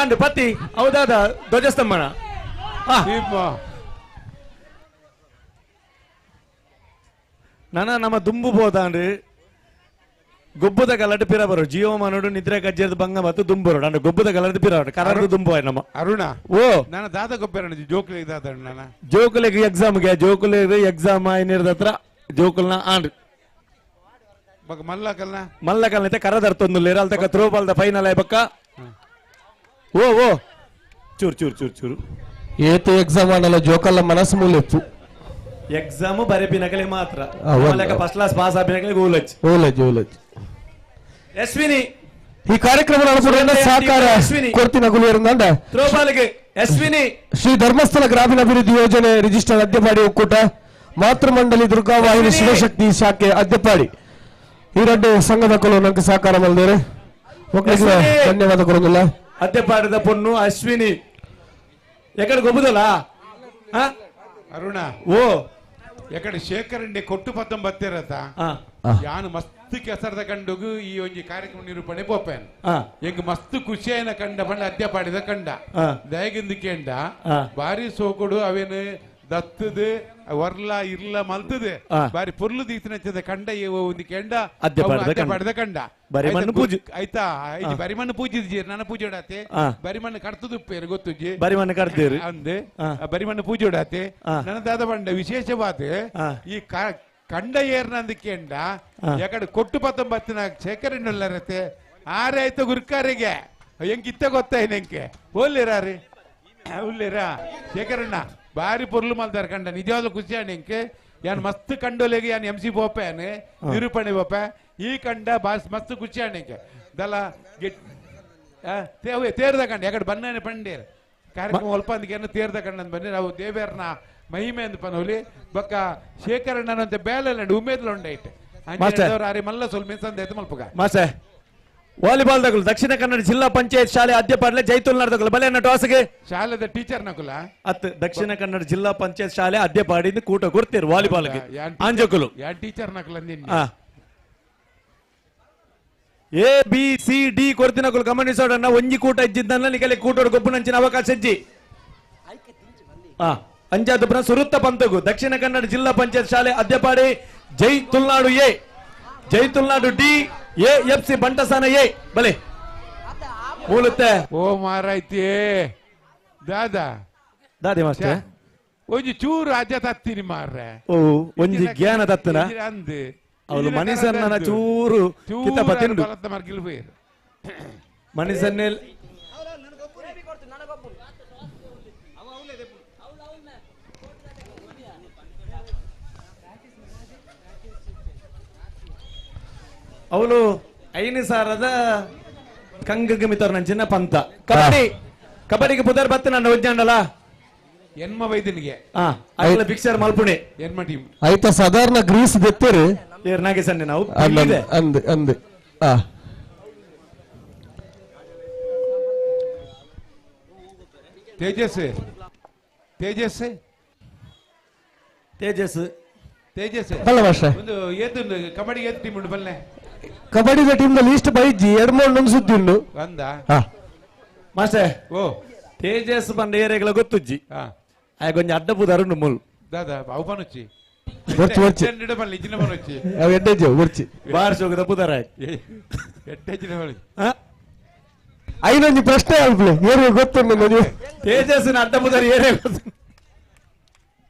and ಪತಿ ಹೌದಾದ ಧ್ವಜಸ್ತಂಭನ ನನ ನಮ್ಮ ದುಂಬು ಬೋದಾಂಡ್ ಗೊಬ್ಬದ ಕಲಟ್ ಪಿರ ಬರೋ ಜಿಯೋ ಮನೋಡು ನಿದ್ರೆ ಕಜ್ಜದ ಬಂಗ ಮತ್ತು ದುಂಬರು ಅಂಡ್ ಗೊಬ್ಬದ ಕಲಟ್ ಪಿರ ಕರಡು ದುಂಬು ನಮ್ಮ ಅರುಣ ಓ ನಾನು ದಾದ ಗೊಬ್ಬರ ಜೋಕುಲಿಗೆ ದಾದ ನಾನು ಜೋಕುಲಿಗೆ ಎಕ್ಸಾಮ್ಗೆ ಜೋಕುಲಿಗೆ ಎಕ್ಸಾಮ್ ಐನಿರದ ಹತ್ರ ಜೋಕುಲ್ನ ಆಂಡ್ ಮಲ್ಲಕಲ್ನ ಮಲ್ಲಕಲ್ನ ಐತೆ ಕರದರ್ತೊಂದು ಅಲ್ತಕ್ಕ ಥ್ರೋಬಾಲ್ದ ಫೈನಲ್ ಆಯ್ಬಕ್ಕ ಓ ಓ ಚೂರು ಚೂರು ಚೂರು ಚೂರು ಏತು ಎಕ್ಸಾಮ್ ಆಂಡಲ ಜೋಕಲ್ಲ ಮನಸ್ಸು ಮೂಲೆಪ್ಪು ಎಕ್ಸಾಮ್ ಬರೆಪಿನಕಲೆ ಮಾತ್ರ first class pass ಆಪಿನಕಲೆ ಓಲಜ್ ಓಲಜ್ ಓಲಜ್ ಅಶ್ವಿನಿ ಈ ಕಾರ್ಯಕ್ರಮ ನಡೆಸುವುದರಿಂದ ಸಹಕಾರ ಕೊರ್ತಿನ ಗುಲಿಯರಿಂದ ಥ್ರೋಬಾಲ್ಗೆ ಅಶ್ವಿನಿ ಶ್ರೀ ಧರ್ಮಸ್ಥಳ ಗ್ರಾಮೀಣಾಭಿವೃದ್ಧಿ ಯೋಜನೆ ರಿಜಿಸ್ಟರ್ ಅದ್ಯಪಾಡಿ ಒಕ್ಕೂಟ ಮಾತೃಮಂಡಲಿ ದುರ್ಗಾವಾಹಿನಿ ಶಿವಶಕ್ತಿ ಶಾಖೆ ಅದ್ಯಪಾಡಿ ಈ ಎರಡು ಸಂಘದ ಕೊಲು ನನಗೆ ಸಹಕಾರ ಮಾಡಿದ್ದಾರೆ ಧನ್ಯವಾದ ಕೊಡೋದಿಲ್ಲ ಅದ್ಯಪಾಡದ ಪೊಣ್ಣು ಅಶ್ವಿನಿ ಎಕಡೆ ಗೊಬ್ಬದಲ್ಲ ಅರುಣ ಓ ಎಕಡೆ ಶೇಖರಂಡೆ ಕೊಟ್ಟು ಪತ್ತೊಂಬತ್ತಿರತ ಯಾನು ಮಸ್ತ್ ಕೆಸರದ ಕಂಡುಗು ಈ ಒಂಜಿ ಕಾರ್ಯಕ್ರಮ ನಿರೂಪಣೆ ಪೋಪೇನ್ ಎಂಗ್ ಮಸ್ತ್ ಖುಷಿಯಾಯಿನ ಕಂಡ ಪಂಡ ಅದ್ಯ ಪಾಡಿದ ಕಂಡ ದಯಗಿಂದು ಕೇಂಡ ಬಾರಿ ಸೋಕುಡು ಅವೇನು ದತ್ತದು ವರ್ಲ ಇರ್ಲ ಮಲ್ತದೆ ಬಾರಿ ಪೊರ್ಲು ದೀತಿನ ಕಂಡ ಒಂದು ಕೆಂಡ ಅದ್ಯ ಕಂಡ ಬರಿಮಣ್ಣು ಪೂಜೆ ಆಯ್ತಾ ಬರಿಮಣ್ಣು ಪೂಜಿದ್ಜಿ ನನ್ನ ಪೂಜೆ ಉಡಾತೆ ಬರಿಮಣ್ಣು ಕಡ್ತದುಪ್ಪೇರು ಗೊತ್ತುಜ್ಜಿ ಬರಿಮಣ್ಣು ಕಡ್ತೀರಿ ಅಂದೆ ಬರಿಮಣ್ಣು ಪೂಜೆ ಉಡಾತೆ ನನ್ನ ದಾದ ಬಂಡ ವಿಶೇಷವಾದ ಈ ಕಂಡ ಏರ್ನಂದು ಕೆಂಡ ಯಾಕಡೆ ಕೊಟ್ಟು ಪತ್ತೊಂಬತ್ತಿನ ಶೇಖರಣೆ ಆರೆ ಆಯ್ತು ಗುರ್ಕಾರಿಗೆ ಹೆಂಗ್ ಇತ್ತ ಗೊತ್ತಾಯ್ತು ಹೆಂಗೆ ಓಲ್ಲಿರಾ ರೀ ಉಲ್ಲೇರಾ ಶೇಖರಣ್ಣ ಬಾರಿ ಪೊರ್ಲು ಮಲ್ದಾರ ಕಂಡ ನಿಜವಾದ ಖುಷಿ ಅಣ್ಣ ಹೆಂಗೆ ಯಾನ್ ಮಸ್ತ್ ಕಂಡೋಲೆಗೆ ಯಾನ್ ಎಂ ಸಿ ಬೋಪೆ ನಿರೂಪಣೆ ಬೋಪೆ ಈ ಕಂಡ ಬಾಸ್ ಮಸ್ತ್ ಖುಷಿ ಅಣ್ಣ ಹೆಂಗೆ ದಲ್ಲ ಗೆಟ್ ತೇರ್ದ ಕಂಡ ಯಾಕಡೆ ಬನ್ನನೆ ಪಂಡೇರ್ ಕಾರ್ಯಕ್ರಮ ಒಲ್ಪ ಅಂದಕ್ಕೆ ತೇರ್ದ ಕಂಡ ಬನ್ನಿ ನಾವು ದೇವೇರ್ನ ಮಹಿಮೆ ಅಂದ್ ಪನೋಲಿ ಬಕ್ಕ ಶೇಖರಣ್ಣನಂತೆ ಬೇಲೆ ಉಮೇದ್ಲ ಉಂಡೈತೆ ಮಾಸ್ಟರ್. ಅರೆ ಮಲ್ಲ ಸ್ವಲ್ಪ ಮಿನ್ಸಂದ ಮಲ್ಪಗ ಮಾಸ್ಟರ್ ವಾಲಿಬಾಲ್ ದಗಳು ದಕ್ಷಿಣ ಕನ್ನಡ ಜಿಲ್ಲಾ ಪಂಚಾಯತ್ ಶಾಲೆ ಅದ್ಯಪಾಡ್ಲೆ ಜೈತುಲ್ ನಡ್ದಗಳು ಬಲೆ ಟಾಸ್ಗೆ ಶಾಲೆದ ಟೀಚರ್ ನಕುಲ ಅತ್ ದಕ್ಷಿಣ ಕನ್ನಡ ಜಿಲ್ಲಾ ಪಂಚಾಯತ್ ಶಾಲೆ ಅದ್ಯಪಾಡಿಂದ ಕೂಟ ಕೊಡ್ತೀರು ವಾಲಿಬಾಲ್ಗೆ ಆಂಜೋಕುಲು ಯಾ ಟೀಚರ್ ನಕುಲ ಅಂದಿನಿ ಎ ಬಿ ಸಿ ಡಿ ಕೊಡ್ತಿನಕುಲು ಗಮನಿಸೋಡಣ್ಣ ಒಂಜಿ ಕೂಟ ಇಜ್ಜಿದ್ದನ್ನ ನಿಕಲೆ ಕೂಟೋಡು ಗೊಬ್ಬು ನಂಚಿನ ಅವಕಾಶ ಇಜ್ಜಿ ಅಂಜಾದಪುರ ಸುರುತ್ತ ಪಂತಗು ದಕ್ಷಿಣ ಕನ್ನಡ ಜಿಲ್ಲಾ ಪಂಚಾಯತ್ ಶಾಲೆ Adyapadi Jai Tulunadu A Jai Tulunadu D A F C ಬಂಟಸಾನ A ಬಲೆ ಮೂಲತ್ತೆ ಓ ಮಾರಾಯ್ತಿ ದಾದಾ ದಾದಿ ಮಾಸ್ಟರ್ ಒಂಜಿ ಚೂರು ಅಜ್ಜ ತತ್ತೀನಿ ಮಾರ್ರೆ ಓ ಒಂಜಿ ಜ್ಞಾನ ತತ್ತನ ಅಂದ್ ಅವಳು ಮನಿಸನ್ನ ಚೂರು ಕಿತ್ತಪ್ಪ ತಿಂದು ಮರ್ಗಿಲ್ ಪೋಯಿರು ಮನಿಸನ್ನೇ ಅವಳು ಐನು ಸಾರದ ಕಂಗಗೆ ಮಿತರ್ ನಂಚಿನ ಪಂತ ಕಬಡ್ಡಿ ಕಬಡ್ಡಿಗೆ ಪುದರ್ ಬತ್ತ ನನ್ನ ಒಜ್ಜಾಂಡಲ ಎನ್ಮ ವೈದ್ಯನಿಗೆ ಅಲ್ಲ ಪಿಕ್ಚರ್ ಮಲ್ಪುಣೆ ಎನ್ಮ ಟೀಮ್ ಆಯ್ತಾ ಸಾಧಾರಣ ಗ್ರೀಸ್ ದೆತ್ತರು ಏರ್ ನಾಗೇಶನ್ನೆ ನಾವು ಅಂದ್ ಅಂದ್ ಅಂದ್ ಆ ತೇಜಸ್ ತೇಜಸ್ ತೇಜಸ್ ತೇಜಸ್ ಬಲ್ಲ ಮಾಸ್ಟ್ರೆ. ಒಂದು ಏತು ಕಬಡ್ಡಿ ಏತು ಟೀಮ್ ಉಂಟು ಬಲ್ಲೆ ಕಬಡ್ಡಿದ ಟೀಮ್ ದಲ್ಲಿ ಇಷ್ಟು ಬೈಜಿ ಎರಡು ಮೂರು ನಮ್ ಸುದ್ದಿ ಉಂಡು ಒಂದ ಹಾ ಮಾಸ್ಟರ್ ಓ ತೇಜಸ್ ಬಂದ ಏರಿಯಾಗಳ ಗೊತ್ತುಜ್ಜಿ ಆಯ್ ಕೊಂಚ ಅಡ್ಡ ಪುದಾರು ಮುಲ್ ದಾದಾ ಅವು ಪನುಚ್ಚಿ ಬರ್ಚಿ ಬರ್ಚಿ ಇಡ ಬಲ್ಲೆ ಇಜ್ಜಿನ ಪನುಚ್ಚಿ ಅವು ಎಡ್ಡೆಜ್ಜು ಬರ್ಚಿ ಬಾರ್ ಶೋಕದ ಪುದಾರ ಎಡ್ಡೆಜ್ಜಿನ ಬಲ್ಲೆ ಐನೊಂದು ಪ್ರಶ್ನೆ ಅಲ್ಪ್ಲೆ ಏರಿಯಾ ಗೊತ್ತುಂಡು ನನಗೆ ತೇಜಸ್ಸಿನ ಅಡ್ಡ ಪುದಾರ ಏರಿಯಾ ಗೊತ್ತು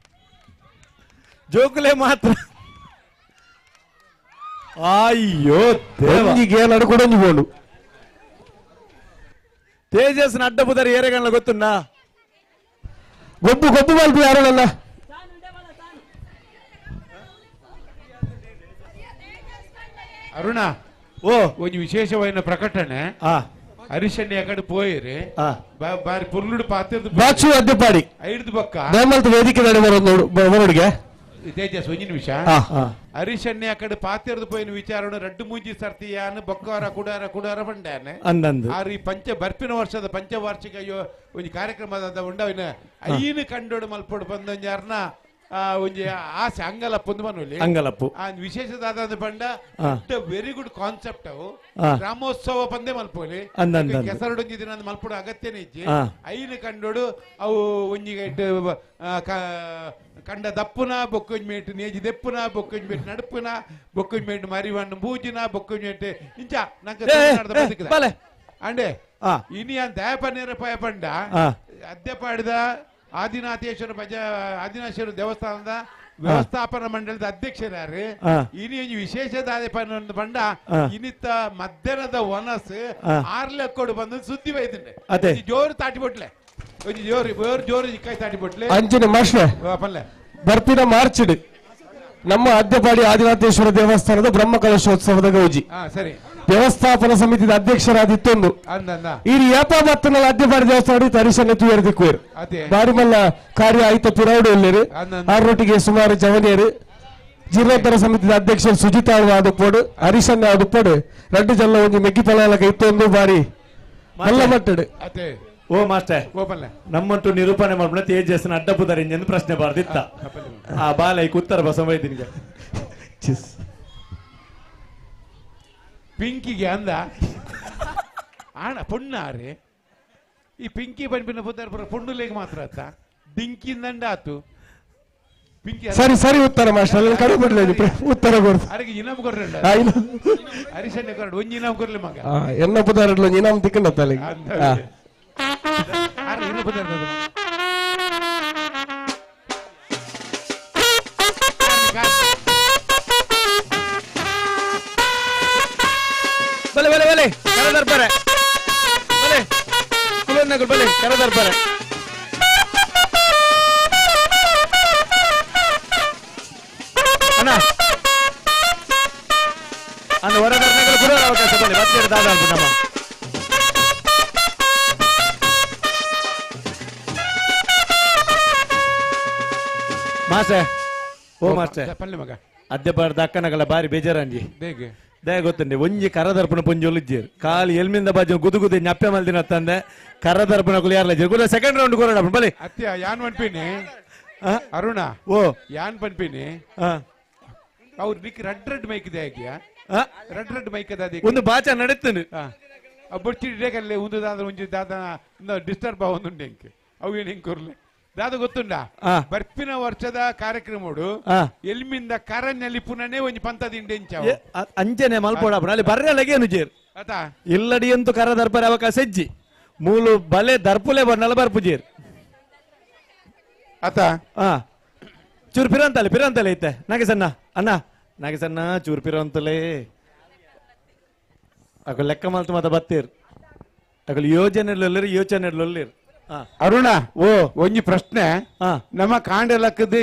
ಜೋಕುಲೆ ಮಾತ್ರ ಅಯ್ಯೋ ದೇವ ಒಂಜಿಗೆ ನಡ್ಕೊಡೊಂಜಿ ಬೋಡು ತೇಜಸ್ನ ಅಡ್ಡ ಪುದಾರ ಏರಿಯಾಗಳ ಗೊತ್ತುಂಡಾ ಗೊಬ್ಬು ಗೊಬ್ಬು ಮಲ್ಪಿ ಯಾರಲ್ಲ ಅರುಣ ಓ ಒಂಜಿ ವಿಶೇಷವಾಯಿನ ಪ್ರಕಟಣೆ ಹರಿಶಣ್ಣ ಕಡೆ ಪೋಯಿರಿ ಬಾರಿ ಪುರ್ಲುಡು ಪಾತಿರ್ದು ಬಾಚು ಅದ್ದಪಾಡಿ ಐಡ್ದು ಬೊಕ್ಕ ದೇಮಲ್ತ ವೇದಿಕೆ ನಡೆ ಬರೋದು ಬರೋಡಿಗೆ ತೇಜಸ್ ಒಂಜಿ ನಿಮಿಷ ಹರಿಶಣ್ಣ ಕಡೆ ಪಾತಿರ್ದು ಪೋಯಿನ ವಿಚಾರಣ ರಡ್ಡು ಮೂಂಜಿ ಸರ್ತಿಯಾನ ಬೊಕ್ಕವರ ಕುಡಾರ ಕುಡಾರ ಬಂಡ್ಯಾನೆ ಅಂದಂದು. ಆರು ಈ ಪಂಚ ಬರ್ಪಿನ ವರ್ಷದ ಪಂಚವಾರ್ಷಿಕ ಒಂಜಿ ಕಾರ್ಯಕ್ರಮದ ಉಂಡ ಅವನ ಐನು ಕಂಡೋಡು ಮಲ್ಪೋಡು ಬಂದೊಂಜಾರ್ನ ಒಂಜಿ ಆಸೆ ಅಂಗಲಪ್ಪು ಒಂದು ಮನುಲಿ ಅಂಗಲಪ್ಪು. ಆ ವಿಶೇಷದಾದ ಬಂಡ ವೆರಿ ಗುಡ್ ಕಾನ್ಸೆಪ್ಟ್ ಅವು ಗ್ರಾಮೋತ್ಸವ ಪಂದೆ ಮಲ್ಪೋಲಿ ಅಂದಂದು. ಕೆಸರುಡೊಂಜಿ ದಿನ ಮಲ್ಪೋಡು ಅಗತ್ಯನೇ ಇಜ್ಜಿ ಐನು ಕಂಡೋಡು ಅವು ಒಂಜಿ ಕಂಡ ದಪ್ಪುನ ಬೊಕ್ಕೊಂಜಿ ಮೇಟ್ ನೇಜಿ ದೆಪ್ಪುನ ಬೊಕ್ಕೊಂಜಿ ಮೇಟ್ ನಡುಪುನ ಬೊಕ್ಕೊಂಜಿ ಮೇಟ್ ಮರಿವಣ್ಣು ಬೂಜಿನ ಬೊಕ್ಕೊಂಜಿ ಮೇಟ್ ಇಂಚ ನಂಗೆ ಬಲೆ. ಅಂಡೆ ಇನಿ ಅಂತ ದಯಪನೇರ ಪಯ ಪಂಡ ಅದ್ಯಪಾಡಿದ ಆದಿನಾಥೇಶ್ವರ ಭಜ ಆದಿನಾಥೇಶ್ವರ ದೇವಸ್ಥಾನದ ವ್ಯವಸ್ಥಾಪನಾ ಮಂಡಳದ ಅಧ್ಯಕ್ಷರಾರು ಇನಿ ಒಂಜಿ ವಿಶೇಷ ದಾದೆ ಪಂಡ ಇನಿತ ಮಧ್ಯಾಹ್ನದ ವನಸ್ ಆರ್ಲೆಕ್ಕೋಡು ಬಂದು ಸುದ್ದಿ ಬೈದಿಂಡೆ ಜೋರು ತಾಟಿ ಬೊಟ್ಲೆ ಒಂಜಿ ಜೋರು ಜೋರು ಜೋರು ಕೈ ತಾಟಿ ಬೊಟ್ಲೆ ಅಂಚಿನ ಮಾಸ್ಟ್ರೆ ಪಲ್ಲೆ ಬರ್ಪಿನ ಮಾರ್ಚ್ ನಮ್ಮ ಅದ್ಯಪಾಡಿ ಆದಿನಾಥೇಶ್ವರ ದೇವಸ್ಥಾನದ ಬ್ರಹ್ಮಕಲಶೋತ್ಸವದ ಗೌಜಿ ಸರಿ ವ್ಯವಸ್ಥಾಪನಾ ಸಮಿತಿದ ಅಧ್ಯಕ್ಷರಾದಿತ್ತೊಂದು ಈ ಯಾಪ ಬತ್ತನಲ್ಲಿ ಅದ್ಯಪಾಡಿ ದೇವಸ್ಥಾನ ತರಿಸನ್ನು ತುಯರ್ ದಿಕ್ಕುವರು ಬಾರಿ ಮಲ್ಲ ಕಾರ್ಯ ಆಯ್ತ ಪಿರೌಡು ಎಲ್ಲರು ಆರೊಟ್ಟಿಗೆ ಸುಮಾರು ಜವನಿಯರು ಜೀರ್ಣೋತ್ತರ ಸಮಿತಿದ ಅಧ್ಯಕ್ಷರು ಸುಜಿತಾ ಆದುಪ್ಪೋಡು ಹರಿಶನ್ನ ಆದುಪ್ಪೋಡು ರಡ್ಡು ಜಲ್ಲ ಒಂಜಿ ಮೆಗ್ಗಿ ಪಲಾಲಕ ಇತ್ತೊಂದು ಬಾರಿ ಮಲ್ಲ ಮಟ್ಟಡು ಓ ಮಾಸ್ಟರ್ ನಮ್ಮಂಟು ನಿರೂಪಣೆ ಮಾಡ್ಬಿಡ ತೇಜಸ್ನ ಅಡ್ಡ ಪುದರ್ ಇಂಜನ್ ಪ್ರಶ್ನೆ ಬಾರ್ದಿತ್ತ ಆ ಬಾಲ ಈಗ ಉತ್ತರ ಬಸವ ಇದ್ದೀನಿ ಪಿಂಕಿಗೆ ಅಂದ ಆಣ ಪೊಣ್ಣಾರೆ ಈ ಪಿಂಕಿ ಪನ್ಪಿನ ಪುದರ್ ಪುರ ಪೊಣ್ಣುಲೆಗ್ ಮಾತ್ರ ಆತ ಡಿಂಕಿ ಆತು ಪಿಂಕಿ ಸರಿ ಸರಿ ಉತ್ತರ ಮಾಸ್ಟರ್ ಅಲ್ಲಿ ಕಡೆ ಬಿಡ್ಲಿ ಉತ್ತರ ಕೊಡ್ತು ಅರೆಗೆ ಇನಾಮ್ ಕೊರ್ರೆ ಹರಿಶಣ್ಣ ಕೊರಡು ಒಂಜಿ ಇನಾಮ್ ಕೊರ್ಲಿ ಮಗ ಎನ್ನ ಪುದರ್ ಇನಾಮ್ ತಿಕ್ಕಂಡತ್ತ ಅಲ್ಲಿಗೆ ಅರೆ ಇನ್ನ ಪುದರ್ ಬಲೆ ಬಲೆ ಬಲೆ ಕರದರ್ಪರೆ ಬಲೆ ಕುಲನ್ನಗಳು ಬಲೆ ಕರದರ್ಪರೆ. ಅಣ್ಣ ಅಂದ ಹೊರದರ್ನಗಳು ಕೂಡ ಅವಕಾಶ ಬಲೆ ಮತ್ತೆ ದಾದ ನಮ್ಮ ಮಾಸ್ಟರ್. ಓ ಮಾಸ್ಟರ್ ಪಲ್ಲೆ ಮಗ ಅದ್ಯಪಾರ್ದ ಅಕ್ಕನಗಳ ಬಾರಿ ಬೇಜಾರಂಜಿ ಬೇಗ ದಯ ಗೊತ್ತುಂಡೆ ಒಂಜಿ ಕರದರ್ಪಣ ಪೊಂಜೊಲು ಇಜ್ಜೇರು ಕಾಲಿ ಎಲ್ಮಿಂದ ಬಾಜು ಗುದು ಗುದು ನಪ್ಪೆ ಮಲ್ದಿನ ತಂದೆ ಕರದರ್ಪಣ ಕುಲಿ ಯಾರ್ಲ ಇಜ್ಜೇರು ಗುದ ಸೆಕೆಂಡ್ ರೌಂಡ್ ಕೊರೋಣ ಬಲೆ ಅತ್ಯ ಯಾನ್ ಪನ್ಪಿನಿ ಅರುಣ ಓ ಯಾನ್ ಪನ್ಪಿನಿ ಅವ್ರು Nick red red mic ಇದೆ ಹಾಕಿಯಾ red red mic ಅದ ಒಂದು ಬಾಚ ನಡೀತಾನೆ ಬೊಡ್ಚಿಡೇಕಲ್ಲೇ ಒಂದು ದಾದ ಒಂಜಿ ದಾದ ಡಿಸ್ಟರ್ಬ್ ಆವೊಂದುಂಡೆ ಎಂಕ್ ಅವು ಏನು ಹೆಂಗ್ ಕೊರ್ಲೆ ದಾದ ಗೊತ್ತುಂಡ ಬರ್ಪಿನ ವರ್ಷದ ಕಾರ್ಯಕ್ರಮಡು ಎಲ್ಮಿಂದ ಕರನ್ನಲ್ಲಿ ಪುನನೇ ಒಂಜಿ ಪಂತದಿಂಡೆ ಅಂಚನೆ ಮಲ್ಪೋಡ ಅಲ್ಲಿ ಬರ್ರೆ ಲಗೇನು ಜೇರ್ ಅತಾ ಇಲ್ಲಡಿ ಅಂತೂ ಕರ ದರ್ಪರೆ ಅವಕಾಶ ಹೆಜ್ಜಿ ಮೂಲು ಬಲೆ ದರ್ಪುಲೆ ಬನ್ನಲ ಬರ್ಪು ಜೇರ್ ಅತ ಚೂರು ಪಿರಂತಲೆ ಪಿರಂತಲೆ ಐತೆ ನಾಗೇಶಣ್ಣ ಅಣ್ಣ ನಾಗೇಶಣ್ಣ ಚೂರು ಪಿರಂತಲೆ ಅಕಲ್ ಲೆಕ್ಕ ಮಲ್ತು ಮಾತ ಬತ್ತೀರ್ ಅಕಲ್ ಯೋಜನೆ ಯೋಚನೆ ಅರುಣ ಓ ಒಂಜಿ ಪ್ರಶ್ನೆ ನಮ್ಮ ಕಾಂಡೆಲಕ್ಕದ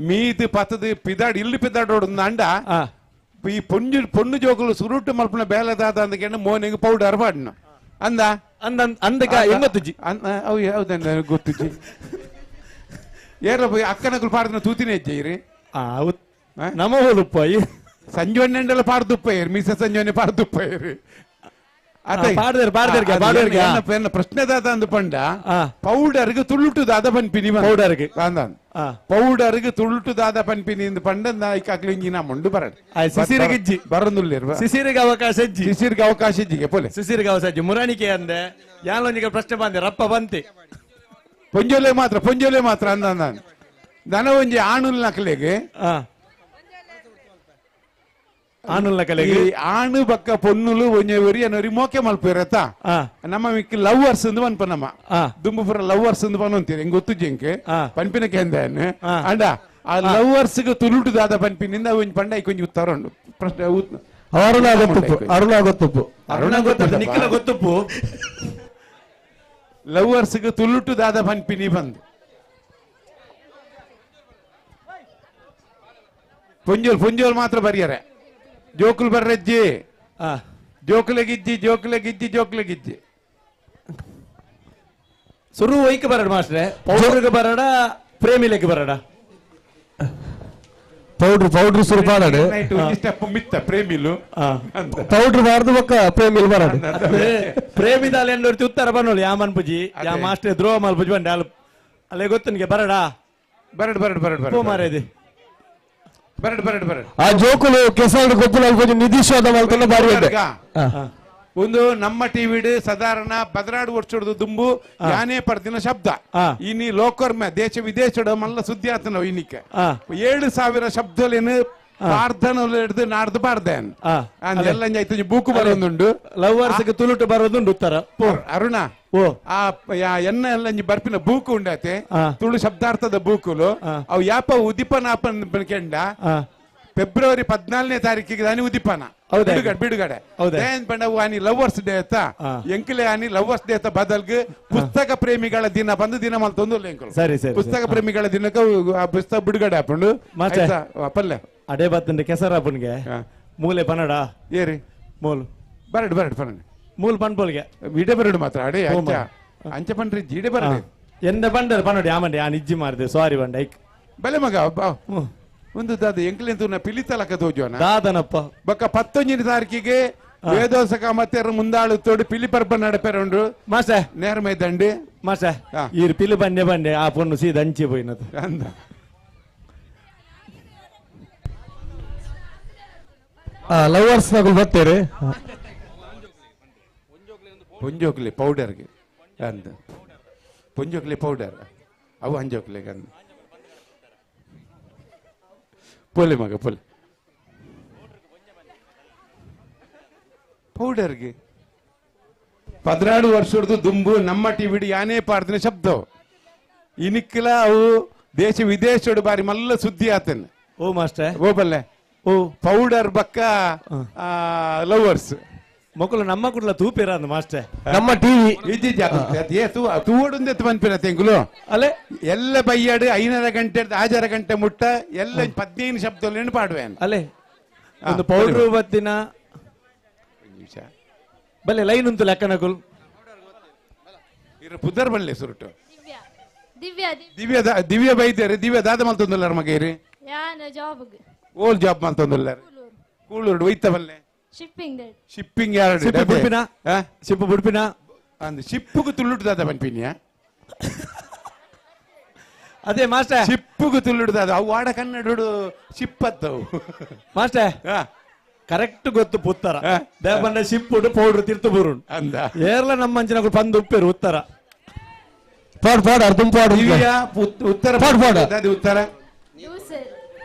ಮೀದ್ ಪತ್ತದ ಪಿದಾಡ್ ಇಲ್ಲಿ ಪಿದಾಡೋಡು ಅಂಡ ಈ ಪೊಂಜು ಪೊಣ್ಣು ಜೋಕುಲು ಸುರುಟು ಮಲ್ಪನ ಬೇಲದಾದ ಅಂದಕ್ಕೆ ಮೋನಿಗೆ ಪೌಡರ್ ಪಾಡ್ನು ಅಂದ ಅಂದ ಅಂದಕ ಎಂಗೊತ್ತುಜಿ ಹೌದಂದ ಗೊತ್ತುಜಿ ಏರ ಅಕ್ಕನಕುಲು ಪಾಡ್ದನ ತೂತಿನ ಹೆಜ್ಜೆ ನಮ್ಮ ಹೋಲುಪ್ಪಾಯಿ ಸಂಜೋನೆಂಡೆಲ್ಲ ಪಾಡ್ದುಪ್ಪಯ್ಯರು ಮೀಸ ಸಂಜೋನೆ ಪಾಡ್ದುಪ್ಪಯ್ಯರು ಪ್ರಶ್ನೆ ದಾದ ಅಂದು ಪಂಡ ಪೌಡರ್ಗೆ ತುಳುಟು ದಾದ ಪನ್ಪಿನಿ ಪೌಡರ್ಗೆ ಪೌಡರ್ಗೆ ತುಳುಟು ದಾದ ಪನ್ಪಿನಿ ಇಂದು ಪಂಡ ನಾಯ್ಕಾಕ್ಲಿ ನಾ ಮುಂಡು ಬರ ಸಿಸಿರಿಗಿಜ್ಜಿ ಬರಂದುಲ್ಲೇರು ಸಿಸಿರಿಗೆ ಅವಕಾಶ ಇಜ್ಜಿ ಸಿಸಿರಿಗೆ ಅವಕಾಶ ಇಜ್ಜಿಗೆ ಪೋಲೆ ಸಿಸಿರಿಗೆ ಅವಕಾಶ ಇಜ್ಜಿ ಮುರಾಣಿಕೆ ಅಂದೆ ಯಾಲೊಂದಿಗೆ ಪ್ರಶ್ನೆ ಬಂದೆ ರಪ್ಪ ಬಂತೆ ಪೊಂಜೋಲೆ ಮಾತ್ರ ಪೊಂಜೋಲೆ ಮಾತ್ರ ಅಂದ ದನ ಒಂಜಿ ಆಣುಲ್ ನಕಲೆಗೆ ಆಣುಲ್ ನಕಲೆಗೆ ಆಣು ಬಕ್ಕ ಪೊನ್ನುಲು ಒಂಜಿ ಒರಿ ಅನ್ನೋರಿ ಮೋಕೆ ಮಲ್ಪೇರತ್ತ ನಮ್ಮ ಮಿಕ್ಕ ಲವ್ವರ್ಸ್ ಅಂದು ಪನ್ಪ ನಮ್ಮ ದುಂಬುಪುರ ಲವ್ವರ್ಸ್ ಅಂದು ಪನ್ವಂತೀರಿ ಹೆಂಗ್ ಗೊತ್ತು ಜಿಂಕೆ ಪನ್ಪಿನ ಕೇಂದ್ರ ಅಂಡ ಆ ಲವ್ವರ್ಸ್ ತುಳುಟು ದಾದ ಪನ್ಪಿನಿಂದ ಒಂಜಿ ಪಂಡ ಐಕೊಂಜಿ ಉತ್ತರ ಉಂಡು ಪ್ರಶ್ನೆ ಅರುಣ ಗೊತ್ತುಪ್ಪು ಅರುಣ ಗೊತ್ತುಪ್ಪು ಅರುಣ ಗೊತ್ತು ನಿಖಿಲ ಗೊತ್ತುಪ್ಪು ಲವ್ವರ್ಸ್ ತುಳುಟು ದಾದ ಪನ್ಪಿನಿ ಬಂದು ಪೊಂಜೋಲ್ ಪೊಂಜೋಲ್ ಮಾತ್ರ ಬರಿಯರೆ ಜೋಕುಲ್ ಬರ್ರಜ್ಜಿ ಜೋಕುಲೆಗಿಜ್ಜಿ ಜೋಕುಲೆಗಿಜ್ಜಿ ಜೋಕುಲೆಗಿಜ್ಜಿ ಸುರು ಒಯ್ಕ ಬರಡ ಮಾಸ್ಟ್ರೆ ಪೌಡರ್ಗೆ ಬರಡ ಪ್ರೇಮಿಲೆಗೆ ಬರಡ ಪೌಡ್ರ್ ಪೌಡ್ರ್ ಸುರು ಪಾಡಡು ಸ್ಟೆಪ್ ಮಿತ್ತ ಪ್ರೇಮಿಲು ಪೌಡ್ರ್ ಬಾರ್ದು ಬೊಕ್ಕ ಪ್ರೇಮಿಲು ಬರಡು ಪ್ರೇಮಿದಾಲೆ ಎಂಡೊರ್ತಿ ಉತ್ತರ ಬನ್ನೋಳು ಯಾ ಮನ್ಪುಜಿ ಯಾ ಮಾಸ್ಟ್ರೆ ದ್ರೋಹ ಮಲ್ಪುಜಿ ಬಂಡೆ ಅಲ್ಲ ಅಲ್ಲೇ ಗೊತ್ತು ನಿಗೆ ಬರಡ ಬರಡ್ ಬರಡ್ ಬರಡ್ ಬರಡ್ ಮಾರೇದಿ ಬರಡ್ ಬರಡ್ ಬರಡ್ ಆ ಜೋಕುಲು ಕೆಸರು ಗೊಪ್ಪುಲು ಅಲ್ಪೊಂಜಿ ನಿಧೀಶ್ ಮಲ್ತನ ಬಾರಿ ಎಡ್ಡೆ. ಒಂದು ನಮ್ಮ ಟಿವಿಡ್ ಸಾಧಾರಣ 14 ವರ್ಷದ ದುಂಬು ಯಾನೇ ಪಡ್ದಿನ ಶಬ್ದ ಇನಿ ಲೋಕರ್ಮ ದೇಶ ವಿದೇಶದ ಮಲ್ಲ ಸುದ್ದಿ ಆತನ ಇನ್ನಿಕ್ಕೆ 7000 ಶಬ್ದಲೇನು ಪಾರ್ಧನ ಹಿಡಿದು ನಾಡ್ದು ಪಾರ್ದೇನ್ ಎಲ್ಲ ಆಯ್ತು ಬೂಕು ಬರೋದುಂಡು ಲವರ್ಸ್ ತುಳುಟು ಬರೋದುಂಡು ಉತ್ತರ ಅರುಣ ಓ ಆ ಎನ್ನ ಎಲ್ಲ ಬರ್ಪಿನ ಬೂಕು ಉಂಡಾತೆ ತುಳು ಶಬ್ದಾರ್ಥದ ಬೂಕುಲು ಅವು ಯಾಪ ಉದಿಪನಾಪನ್ ಕೆಂಡ ಫೆಬ್ರವರಿ 14ನೇ ತಾರೀಕಿಗೆ ದಾನಿ ಉದಿಪನ ಬಿಡುಗಡೆ ಬಿಡುಗಡೆ ಪಂಡ ಆನಿ ಲವರ್ಸ್ ಡೇ ಅತ್ತ ಎಂಕಲೆ ಆನಿ ಲವರ್ಸ್ ಡೇ ಅತ್ತ ಬದಲ್ಗೆ ಪುಸ್ತಕ ಪ್ರೇಮಿಗಳ ದಿನ ಬಂದು ದಿನ ಮಲ್ತೊಂದು ಎಂಕಲು ಸರಿ ಸರಿ ಪುಸ್ತಕ ಪ್ರೇಮಿಗಳ ದಿನಕ್ಕೆ ಆ ಪುಸ್ತಕ ಬಿಡುಗಡೆ ಹಾಕೊಂಡು ಪಲ್ಲೆ ಅಡೆ ಬತ್ತಂಡೆ ಕೆಸರಾಪನ್ಗೆ ಮೂಲೆ ಪನ್ನಡ ಏರಿ ಮೂಲು ಬರಡು ಬರಡು ಪನ್ನಡ ಮೂಲು ಪನ್ಪೋಲ್ಗೆ ಇಡೆ ಬರಡು ಮಾತ್ರ ಅಡೆ ಅಂಚ ಅಂಚ ಪಂಡ್ರಿ ಇಡೆ ಬರಡು ಎಂದ ಬಂಡರ್ ಪನ್ನಡ ಯಾಮಂಡೆ ಯಾನ್ ಇಜ್ಜಿ ಮಾರಿದೆ ಸಾರಿ ಬಂಡ ಐಕ್ ಬಲೆ ಮಗ ಒಂದು ದಾದ ಎಂಕ್ಲೆಂತು ಪಿಲಿತಲಕ ತೋಜೋನ ದಾದನಪ್ಪ ಬಕ್ಕ 19ನೇ ತಾರೀಕಿಗೆ ವೇದೋಸಕ ಮತ್ತೆ ಮುಂದಾಳು ತೋಡು ಪಿಲಿ ಪರ್ಬ ನಡಪೆರುಂಡು ಮಾಸ್ಟರ್ ನೇರ ಮೈದಂಡಿ ಮಾಸ್ಟರ್ ಈ ಪಿಲಿ ಬಂಡೆ ಬಂಡೆ ಆ ಪೊಣ್ಣು ಸೀದ ಅಂಚಿ ಪೋಯಿನದು ಅಂದ ಲವರ್ಸ್ ನಗುಲು ಬತ್ತೇರಿ ಪೊಂಜೋಕ್ಲಿ ಪೌಡರ್ಗೆ ಅಂದ ಪೊಂಜೋಕ್ಲಿ ಪೌಡರ್ ಅವು ಅಂಜೋಕ್ಲಿಗೆ ಅಂದ ಪೋಲೆ ಮಗ ಪೋಲೆ ಪೌಡರ್ಗೆ 14 ವರ್ಷದ ದುಂಬು ನಮ್ಮ ಟಿವಿಡಿ ಯಾನೇ ಪಾಡ್ದಿನ ಶಬ್ದ ಇನಿಕ್ಲ ಅವು ದೇಶ ವಿದೇಶಡು ಬಾರಿ ಮಲ್ಲ ಸುದ್ದಿ ಆತನ ಓ ಮಾಸ್ಟರ್ ಓ ಬಲ್ಲೆ ಓ ಪೌಡರ್ ಬಕ್ಕ ಲವರ್ಸ್ ಮೊಕಲು ನಮ್ಮ ಕುಡ್ಲ ತೂಪಿರ ಅಂದ್ ಮಾಸ್ಟರ್ ನಮ್ಮ ಟಿವಿ ತೂಡುಂದೆ ಪನ್ಪಿನ ತಿಂಗಳು ಅಲ್ಲೇ ಎಲ್ಲ ಬೈಯಾಡು 5 ಗಂಟೆ 6 ಗಂಟೆ ಮುಟ್ಟ ಎಲ್ಲ 15 ಶಬ್ದದಲ್ಲಿ ಪಾಡುವೆ ಅಲ್ಲೇ ಒಂದು ಪೌಡರ್ ಬತ್ತಿನ ಬಲ್ಲೆ ಲೈನ್ ಉಂಟು ಲೆಕ್ಕನಕುಲ್ ಪುದರ್ ಬಲ್ಲೆ ಸುರುಟು ದಿವ್ಯ ದಿವ್ಯ ದಿವ್ಯ ಬೈದೇರಿ ದಿವ್ಯ ದಾದ ಮಲ್ತೊಂದುಲ್ಲಾರ ಮಗೇರಿ ಯಾನ job old job ಮಲ್ತೊಂದುಲ್ಲಾರ ಕೂಳೂರು ಒಯ್ತ ಬಲ್ಲೆ shipping shipping yard ship ಬುಡ್ಪಿನ ship ಬುಡ್ಪಿನ ಅಂದ್ ಶಿಪ್ಪುಗು ತುಳ್ಳುಟು ದಾದ ಪನ್ಪಿನಿಯ ಅದೇ ಮಾಸ್ಟರ್ ಶಿಪ್ಪುಗು ತುಳ್ಳುಟು ದಾದ ಅವು ವಾಡ ಕನ್ನಡ ಶಿಪ್ಪತ್ತವು ಮಾಸ್ಟರ್ ಕರೆಕ್ಟ್ ಗೊತ್ತು ಪುತ್ತರ ದೇವನ್ನ ಶಿಪ್ಪುಡು ಪೌಡರ್ ತಿರ್ತು ಬೂರು ಅಂದ ಏರ್ಲ ನಮ್ಮ ಅಂಚಿನ ಪಂದು ಉಪ್ಪೇರು ಉತ್ತರ ಪಾಡ್ ಪಾಡ್ ಅರ್ಧಂ ಪಾಡು ದಿವ್ಯ ಉತ್ತರ ಪಾಡ್ ಪಾಡ ಉತ್ತರ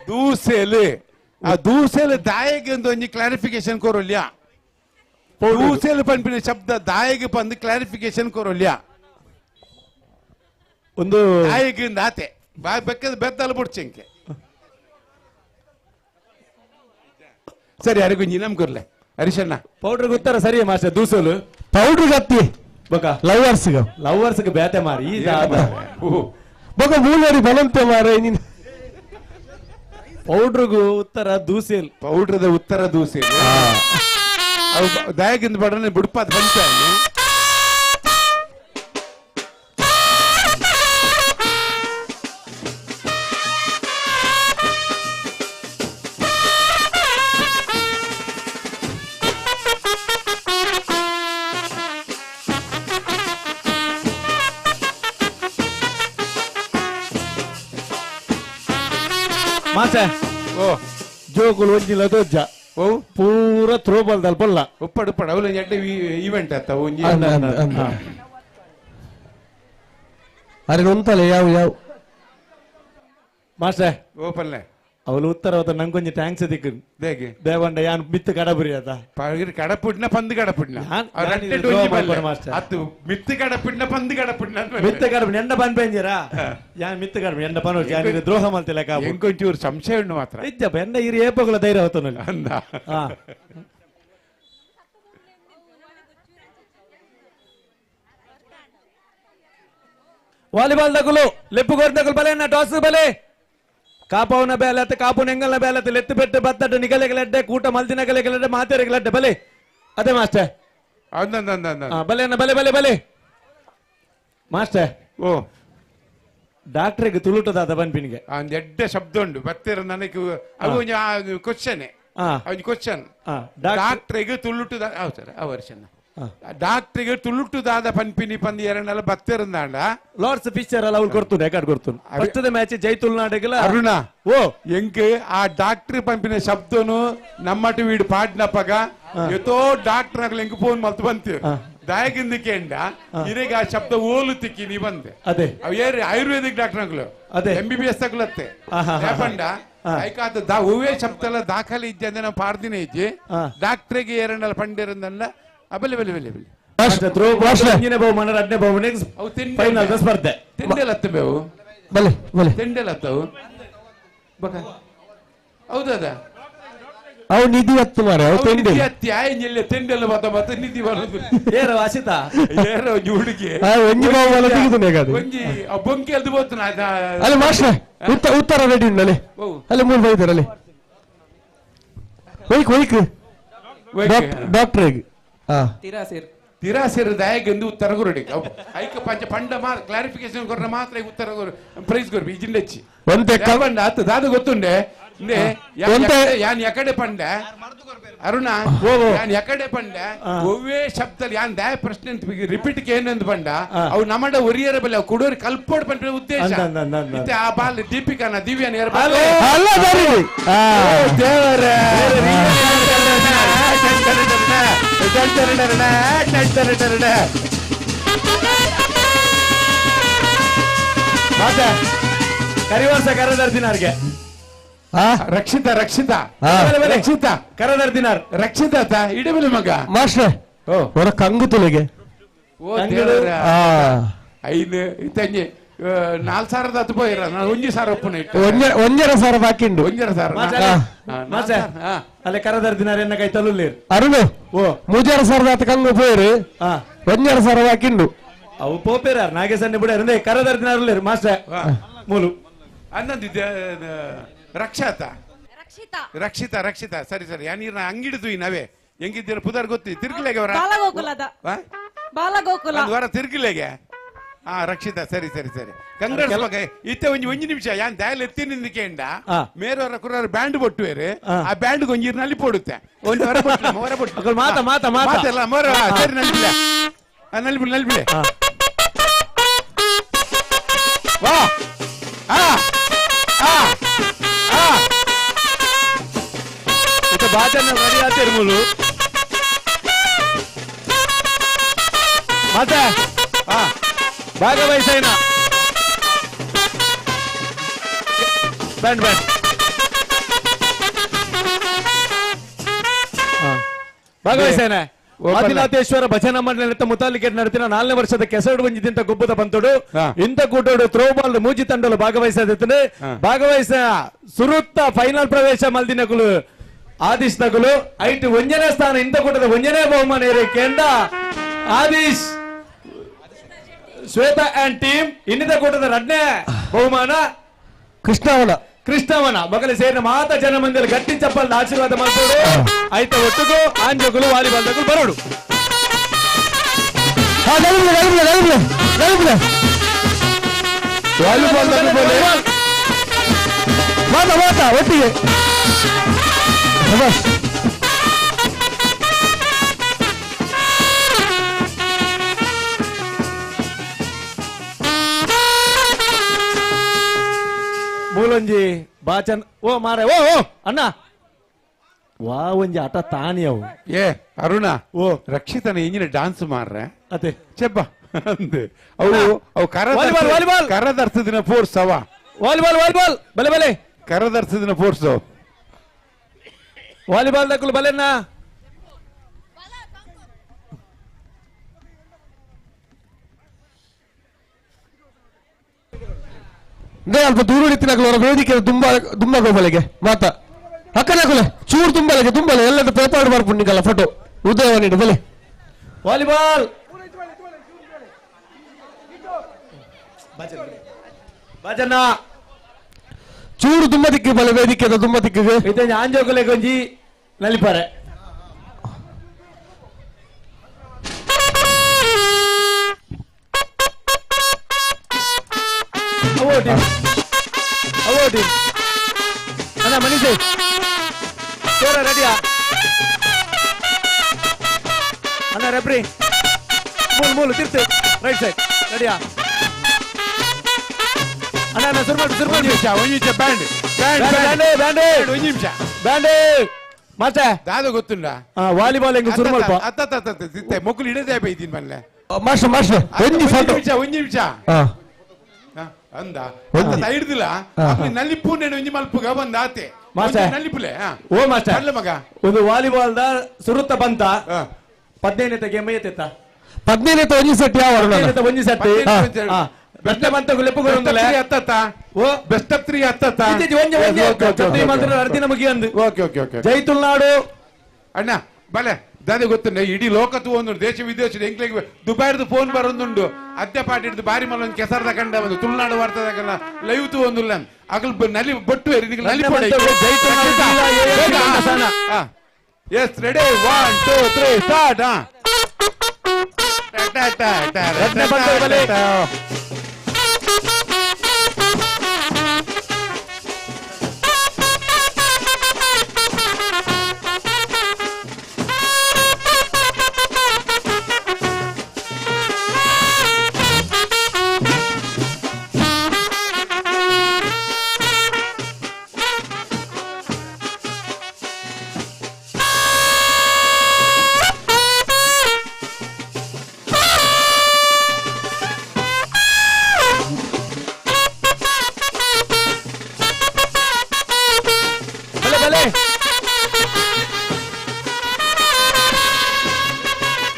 ದೂಸೆಲ್ ಆ ದೂಸೆಲ್ ದಾಯಗೆ ಒಂದು ಒಂಜಿ ಕ್ಲಾರಿಫಿಕೇಶನ್ ಕೊರೊಲ್ಯ ದೂಸೆಲ್ ಪನ್ಪಿನ ಶಬ್ದ ದಾಯಗೆ ಬಂದು ಕ್ಲಾರಿಫಿಕೇಶನ್ ಕೊರೊಲ್ಯ ಒಂದು ದಾಯಗೆ ಆತೆ ಬೆಕ್ಕದ ಬೆತ್ತಲ ಬುಡ್ಚಂಕೆ ಸರಿ ಅರಿಗೂ ನಮ್ ಕೊರ್ಲೆ ಹರಿಶಣ್ಣ ಪೌಡರ್ ಉತ್ತರ ಸರಿ ಮಾಸ್ಟರ್ ದೂಸಲು ಪೌಡರ್ ಗತ್ತಿ ಬೊಕ ಲವರ್ಸ್ ಲವರ್ಸ್ ಬೇತೆ ಮಾರಿ ಈ ಬೊಕ ಮೂಲರಿ ಬಲಂತೆ ಮಾರೆ ನೀನು ಪೌಡ್ರಿಗೂ ಉತ್ತರ ದೂಸೇಲ್ ಪೌಡ್ರದ ಉತ್ತರ ದೂಸೇಲ್ ಅವು ದಾಯಗಿಂದ ಬಡನೆ ಬುಡ್ಪಾದ ಬಂತ ಮಾಸ್ಟರ್ ಓ ಜೋಕುಲು ಒಂಜಿಲ್ಲ ದೊಜ್ಜ ಓ ಪೂರ ಥ್ರೋಬಾಲ್ ದಲ್ಪಲ್ಲ ಉಪ್ಪಡು ಉಪ್ಪಡು ಅವಳು ಎಡ್ಡೆ ಈವೆಂಟ್ ಆತ ಒಂಜಿ ಅರೆ ಒಂತಲೆ ಯಾವ ಯಾವ ಮಾಸ್ಟರ್ ಓ ಪಲ್ಲೆ ಅವಳು ಉತ್ತರ ಹೋದ ನಂಗೊಂಜಿ thanks ದಿಕ್ಕು ದೇಗೆ ದೇವಂಡ ಯಾನ್ ಮಿತ್ತು ಕಡಬುರಿ ಆತ ಕಡಪುಡ್ನ ಪಂದು ಕಡಪುಡ್ನ ಅತ್ತು ಮಿತ್ತು ಕಡಪುಡ್ನ ಪಂದು ಕಡಪುಡ್ನ ಮಿತ್ತು ಕಡಪು ಎಂಡ ಪನ್ ಪೆಂಜಿರಾ ಯಾನ್ ಮಿತ್ತು ಕಡಪು ಎಂಡ ಪನ್ ಯಾನ್ ಇದು ದ್ರೋಹ ಮಲ್ತಿಲ್ಲ ಕಾಬು ಎಂಕೊಂಚೂರು ಸಂಶಯ ಉಂಡು ಮಾತ್ರ ಇಜ್ಜಪ್ಪ ಎಂಡ ಇರು ಏಪಗುಲ ಧೈರ್ಯ ಹೋತನಲ್ಲಿ ಅಂದ ವಾಲಿಬಾಲ್ ದಗುಲು ಲೆಪ್ಪು ಕೋರ್ ದಗುಲು ಬಲೆ ಟಾಸ್ ಬಲೆ ಕಾಪವನ ಬೇಲತ್ತೆ ಕಾಪು ನೆಂಗಲ್ನ ಬೇಲತ್ತೆ ಲೆತ್ತು ಪೆಟ್ಟು ಬತ್ತಟ್ಟು ನಿಗಲೆಗಲೆಡ್ಡೆ ಕೂಟ ಮಲ್ದಿನಗಲೆಗಲೆಡ್ಡೆ ಮಾತೆರೆಗಲೆಡ್ಡೆ ಬಲೆ ಅದೇ ಮಾಸ್ಟರ್ ಬಲೆ ಅಣ್ಣ ಬಲೆ ಬಲೆ ಬಲೆ ಮಾಸ್ಟರ್ ಓ ಡಾಕ್ಟ್ರಿಗೆ ತುಳುಟದಾದ ಬನ್ಪಿನಿಗೆ ಒಂದು ಎಡ್ಡೆ ಶಬ್ದ ಉಂಡು ಬತ್ತಿರ ನನಗೆ ಅದು ಒಂಜಿ ಕ್ವಶನ್ ಒಂದು ಕ್ವಶನ್ ಡಾಕ್ಟ್ರಿಗೆ ತುಳುಟು ಹೌದು ಸರ್ ಆ ವರ್ಷ ಡಾಕ್ಟ್ರಿಗೆ ತುಳುಟುದಾದ ಪನ್ಪಿನಿ ಪಂದು ಎರಡಲ್ಲ ಬತ್ತಿರಂದಾಂಡ ಲಾರ್ಡ್ಸ್ ಪಿಕ್ಚರ್ ಅಲ್ಲ ಅವ್ರು ಕೊಡ್ತು ರೆಕಾರ್ಡ್ ಕೊಡ್ತು ಫಸ್ಟ್ ಮ್ಯಾಚ್ ಜೈ ತುಳುನಾಡಿಗೆಲ್ಲ ಅರುಣ ಓ ಎಂಕ್ ಆ ಡಾಕ್ಟ್ರ್ ಪಂಪಿನ ಶಬ್ದನು ನಮ್ಮಟು ವೀಡು ಪಾಡ್ನಪಗ ಎತೋ ಡಾಕ್ಟರ್ ಆಗಲಿ ಎಂಕ್ ಫೋನ್ ಮಲ್ತು ಬಂತು ದಾಯಕಿಂದ ಕೇಂಡ ಇರೆಗ ಆ ಶಬ್ದ ಓಲು ತಿಕ್ಕಿ ನೀ ಬಂದೆ ಅದೇ ಅವ್ ಏರಿ ಆಯುರ್ವೇದಿಕ್ ಡಾಕ್ಟರ್ ಅಂಗ್ಲು ಅದೇ M B B S ತಗುಲತ್ತೆ ಪಂಡ ಐಕಾತ ದಾ ಹೂವೇ ಶಬ್ದ ಎಲ್ಲ ದಾಖಲೆ ಇಜ್ಜೆ ಅಂದ್ರೆ ನಾವು ಪಾಡ್ದಿನ ಇಜ್ಜಿ ಡಾಕ್ಟ್ರಿಗೆ ಏರಣ್ಣಲ್ಲ ಪಂಡಿರಂದಲ್ಲ ಬಲೆ ಬಲೆ ಬಲೆ ಬಲೆ ಒಂಜಿನ ಬಹುಮಾನ ಎರಡನೇ ಬಹುಮಾನ ಫೈನಲ್ ಸ್ಪರ್ಧೆ ತಿಂಡೆಲತ್ತ ಬೇವು ಬಲೆ ಬಲೆ ತಿಂಡೆಲತ್ತವು ಬಕ ಹೌದದ ಅವು ನಿಧಿ ಹತ್ತು ಮಾರೆ ಅವು ತಿಂಡಿ ಅತ್ತಿ ಆಯ್ ತಿಂಡೆಲ್ಲ ಬತ್ತ ಬತ್ತ ನಿಧಿ ಬರೋದು ಏರೋ ಆಶಿತಾ ಏರೋ ಒಂಜಿ ಹುಡುಗಿ ಒಂಜಿ ಬಹುಮಾನ ತೆಗೆದು ಒಂಜಿ ಬೊಂಕಿ ಅಲ್ದು ಬೋತು ಅಲ್ಲಿ ಮಾಸ್ಟರ್ ಉತ್ತರ ರೆಡಿ ಉಂಟು ಅಲ್ಲಿ ಅಲ್ಲಿ ಮೂರು ಬೈದಾರೆ ಅಲ್ಲಿ ಒಯ್ಕ್ ಒಯ್ಕ್ ಡಾಕ್ಟರ್ ತಿರಾಸಿರ್ ದಾಯಗೆಂದು ಉತ್ತರ ಗುರುಡಿ ಐಕ ಪಂಚ ಪಂಡ ಕ್ಲಾರಿಫಿಕೇಶನ್ ಕೊರ್ನ ಮಾತ್ರ ಉತ್ತರ ಪ್ರೈಸ್ ಕೊರ್ಬಿ ಇಜಿಂಡೆಚ್ಚಿ ಒಂತೆ ಪಂಡ ಆತು ದಾದ ಗೊತ್ತುಂಡೆ ಯಾನ್ ಯಕಡೆ ಪಂಡ ಅರುಣ ಯಾನ್ ಯಕಡೆ ಪಂಡ ಒವ್ವೇ ಶಬ್ದ ಯಾನ್ ದಾಯ ಪ್ರಶ್ನೆ ಅಂತ ರಿಪೀಟ್ ಏನಂದ್ ಪಂಡ ಅವು ನಮ್ಮಡ ಒರಿಯರ ಬಲ್ಲ ಕುಡೋರಿ ಕಲ್ಪೋಡ್ ಪಂಡ ಉದ್ದೇಶ ಇತ್ತೆ ಆ ಬಾಲ್ ದೀಪಿಕಾನ ದಿವ್ಯಾನ ಅಲ್ಲ ದೇವರೇ ಮತ್ತೆ ಕರಿವರ್ಷ ಕರದರ್ದಿನಾರ್ಗೆ ರಕ್ಷಿತಾ ರಕ್ಷಿತಾ ರಕ್ಷಿತಾ ಕರದರ್ದಿನಾರ್ ರಕ್ಷಿತಾ ಇಡಬಲಿ ಮಗ ಮಾಸ್ಟರ್ ಹೊರ ಕಂಗು ತುಳಿಗೆ ಓ ದೇವರ ಐನು ಇತ್ತಂಜಿ 4,000 ಹತ್ತು ಪೋಯಿರ 1,000 ಒಪ್ಪುನ ಇಟ್ಟು 1.5 ಸಾವಿರ ಬಾಕಿ ಉಂಡು. 1.5 ಸಾವಿರ. ಅಲ್ಲೇ ಕರದರ್ ದಿನ ಎನ್ನ ಕೈ ತಲುಲೇರು. ಅರುಣ್ 3,500 ಆತ ಕಂಗು ಪೋಯಿರು, 1.5 ಸಾವಿರ ಬಾಕಿ ಉಂಡು. ಅವು ಪೋಪೇರ ನಾಗೇಶನ್ನ ಬಿಡ ಕರದರ್ ದಿನ ಮಾಸ್ಟರ್ ಮೂಲು. ಅನ್ನೊಂದು ರಕ್ಷಾತ ರಕ್ಷಿತಾ ರಕ್ಷಿತಾ ಸರಿ ಸರಿ ನೀರ್ನ ಅಂಗಿಡಿದು ಈ ನವೇ ಹೆಂಗಿದ್ದೀರ ಪುದರ್ ಗೊತ್ತಿ ತಿರ್ಗಿಲೆಗೆ ಅವರ ಬಾಲಗೋಕುಲದ ಬಾಲಗೋಕುಲ ಒಂದು ವಾರ ತಿರ್ಗಿಲೆಗೆ. ಹಾ ರಕ್ಷಿತಾ ಸರಿ ಸರಿ ಸರಿ ಕಂಗ್ರೆಸ್ ಮಗ ಇತ್ತೆ ಒಂಜಿ ಒಂಜಿ ನಿಮಿಷ ಯಾನ್ ದಾಯಲ್ ಎತ್ತಿ ಕೇಂಡ ಮೇರವರ ಕುರರ ಬ್ಯಾಂಡ್ ಬೊಟ್ಟುವೇರು, ಆ ಬ್ಯಾಂಡ್ ಒಂಜಿ ನಲ್ಲಿ ಪೋಡುತ್ತೆ ಒಂದು ಹೊರ ಬೊಟ್ಟು ಹೊರ ಬೊಟ್ಟು ಮಾತ ಮಾತ ಮಾತ ಮಾತೆಲ್ಲ ಮೋರ ಸರಿ ನಲ್ಬಿಲೆ ನಲ್ಬಿಲೆ ನಲ್ಬಿಲೆ ವಾ ಆ ಆ ಆ ಇತ್ತೆ ಬಾಚನ್ನ ರೆಡಿ ಆತಿರ್ಮುಲು ಮಾತ ಭಾಗವಹಿಸೈನ ಬ್ಯಾಂಡ್ ಬ್ಯಾಂಡ್ ಭಾಗವಹಿಸೇನೆ. ಆದಿನಾಥೇಶ್ವರ ಭಜನಾ ಮಂಡಳಿ ಮುತಾಲಿಕೆ ನಡೆತಿನ 4ನೇ ವರ್ಷದ ಕೆಸರು ಬಂಜಿದ್ದಂತ ಗುಬ್ಬದ ಬಂತೋಡು ಇಂಥ ಕೂಟೋಡು ಥ್ರೋಬಾಲ್ ಮೂಜಿ ತಂಡಲು ಭಾಗವಹಿಸದಿತ್ತನೆ. ಭಾಗವಹಿಸ ಸುರುತ್ತ ಫೈನಲ್ ಪ್ರವೇಶ ಮಲ್ದಿನಕುಲು ಆದಿಶ್ ನಕುಲು ಐಟು 1ನೇ ಸ್ಥಾನ ಇಂಥ ಕೂಟದ 1ನೇ ಬಹುಮಾನ ಏರಿಕೆಂಡ ಆದಿಶ್ ಶ್ವೇತಾ ಅಂಡ್ ಟೀಮ್. ಇನ್ನಿತ ಕೂಟದ 2ನೇ ಬಹುಮಾನ ಕೃಷ್ಣವನ ಕೃಷ್ಣವನ ಮಗಲಿ ಸೇರಿನ ಮಾತ ಜನ ಮಂದಿರ ಗಟ್ಟಿ ಚಪ್ಪಲ್ ಆಶೀರ್ವಾದ ಮಾಡ್ತೋಡು. ಆಯ್ತ ಒಟ್ಟುಗು ಆಂಜೋಗುಲು ವಾಲಿಬಾಲ್ ತಗುಲು ಬರೋಡು. ವಾಲಿಬಾಲ್ ಮಾತ ಮಾತ ಒಟ್ಟಿಗೆ ಶಭಾಷ್. ಮೂಲೊಂಜಿ ಬಾಚನ್ ಓ ಮಾರೆ ಓ ಓ ಅಣ್ಣ ವಾ ಒಂಜಿ ಆಟ ತಾನಿ ಅವು. ಏ ಅರುಣ ಓ ರಕ್ಷಿತನ ಇಂಜಿನ ಡಾನ್ಸ್ ಮಾರ್ರೆ ಅದೇ ಚೆಬ್ಬ ಅಂದೆ ಅವು ಅವು ಕರ ವಾಲಿಬಾಲ್ ಕರದರ್ಸದಿನ ಫೋರ್ಸ್ ಅವ ವಾಲಿಬಾಲ್ ವಾಲಿಬಾಲ್ ಬಲೆ ಬಲೆ ಕರದರ್ಸದಿನ ಫೋರ್ಸ್ ವಾಲಿಬಾಲ್ ದಕ್ಕಲು ಬಲೆನ್ನ ಅಲ್ಪ ದೂರ ಹಿಡಿತಿನಕಲು ಅವರ ವೇದಿಕೆ ತುಂಬ ತುಂಬ ಗೋಬಲೆಗೆ ಮಾತ ಅಕ್ಕನಕುಲೆ ಚೂರು ತುಂಬಲೆಗೆ ತುಂಬಲೆ ಎಲ್ಲದ ಪೇಪರ್ ಬರ್ಪುಂಡಿಕಲ್ಲ ಫೋಟೋ ಉದಯವಾಣಿ ಬಲೆ ವಾಲಿಬಾಲ್ ಭಜನ ಚೂರು ತುಂಬ ದಿಕ್ಕಿ ಬಲೆ ವೇದಿಕೆ ತುಂಬ ದಿಕ್ಕಿಗೆ ಇತ್ತೆ ಆಂಜೋಕುಲೆ ಕೊಂಜಿ ನಲಿಪಾರೆ. ಅವೋಟಿ ಅಣ್ಣ ಮನೀಷ್ ಸೋರ ರೆಡಿಯಾ ಅಣ್ಣ ರೆಬ್ರಿ ಮೂಲು ಮೂಲು ತಿರ್ತು ರೈಟ್ ಸೈಡ್ ರೆಡಿಯಾ ಅಣ್ಣ ಅಣ್ಣ ಸುರು ಮಾಡಿ ಸುರು ಮಾಡಿ ನಿಮಿಷ ಒಂದು ನಿಮಿಷ band band band band ಒಂದು ನಿಮಿಷ ಬ್ಯಾಂಡ್ ಮತ್ತೆ ದಾದ ಗೊತ್ತುಂಡ ವಾಲಿಬಾಲ್ ಹೆಂಗ್ ಸುರು ಮಾಡ್ಪ ಅತ್ತ ಮೊಕ್ಕಲು ಹಿಡದೆ ಬೈತೀನಿ ಮಲ್ಲೆ ಮಾಸ್ಟರ್ ಮಾಸ್ಟರ್ ಒಂಜಿ ಫೋಟೋ ಒಂದು ನಿಮಿಷ ಒಂದು ನಿಮಿಷ ಅಂದ ಹಿಡ್ದಿಲ್ಲ ನಲ್ಲಿಪು ನೇನು ಒಂಜಿ ಮಲ್ಪುಗ ಬಂದ ಆತೆ ಮಾಸ್ಟರ್ ನಲ್ಲಿಪುಲೆ ಓ ಮಾಸ್ಟರ್ ಮಗ ಒಂದು ವಾಲಿಬಾಲ್ the ಸುರುತ್ತ ಬಂತ 15ನೇ ಗೇಮ್ ಐತೆತ್ತ 15ನೇ ಒಂಜಿ ಸೆಟ್ ಯಾವ ಒಂಜಿ ಸೆಟ್ ಬೆಸ್ಟ್ ಬಂತ ಲೆಪ್ಪುಗೊಂದಲೆ ಅತ್ತತ್ತ ಓ ಬೆಸ್ಟ್ ಆಫ್ 3 ಅತ್ತತ್ತ ಒಂಜಿ ಒಂಜಿ ಮಾತ್ರ ಅರ್ದಿನ ಮುಗಿಯಂದು. ಓಕೆ ಓಕೆ ಓಕೆ ಜೈ ತುಳುನಾಡು ಅಣ್ಣ ಬಲೆ ದಾದೆ ಗೊತ್ತುಂಡ ಇಡೀ ಲೋಕ ತೂವೊಂದುಂಡು ದೇಶ ವಿದೇಶ ಎಂಕ್ಲೆಗ್ ದುಬೈರ್ದು ಫೋನ್ ಬರೊಂದುಂಡು ಅದ್ದೆ ಪಾಟಿ ಹಿಡ್ದು ಬಾರಿ ಮಲ್ಲ ಒಂದು ಕೆಸರದ ಕಂಡ ಒಂದು ತುಳುನಾಡು ವಾರ್ತದ ಕಂಡ ಲೈವ್ ತೂವೊಂದುಲ್ಲ ಅಗಲ್ ನಲಿ ಬೊಟ್ಟು ನಲಿ yes ready 1 2 3 start.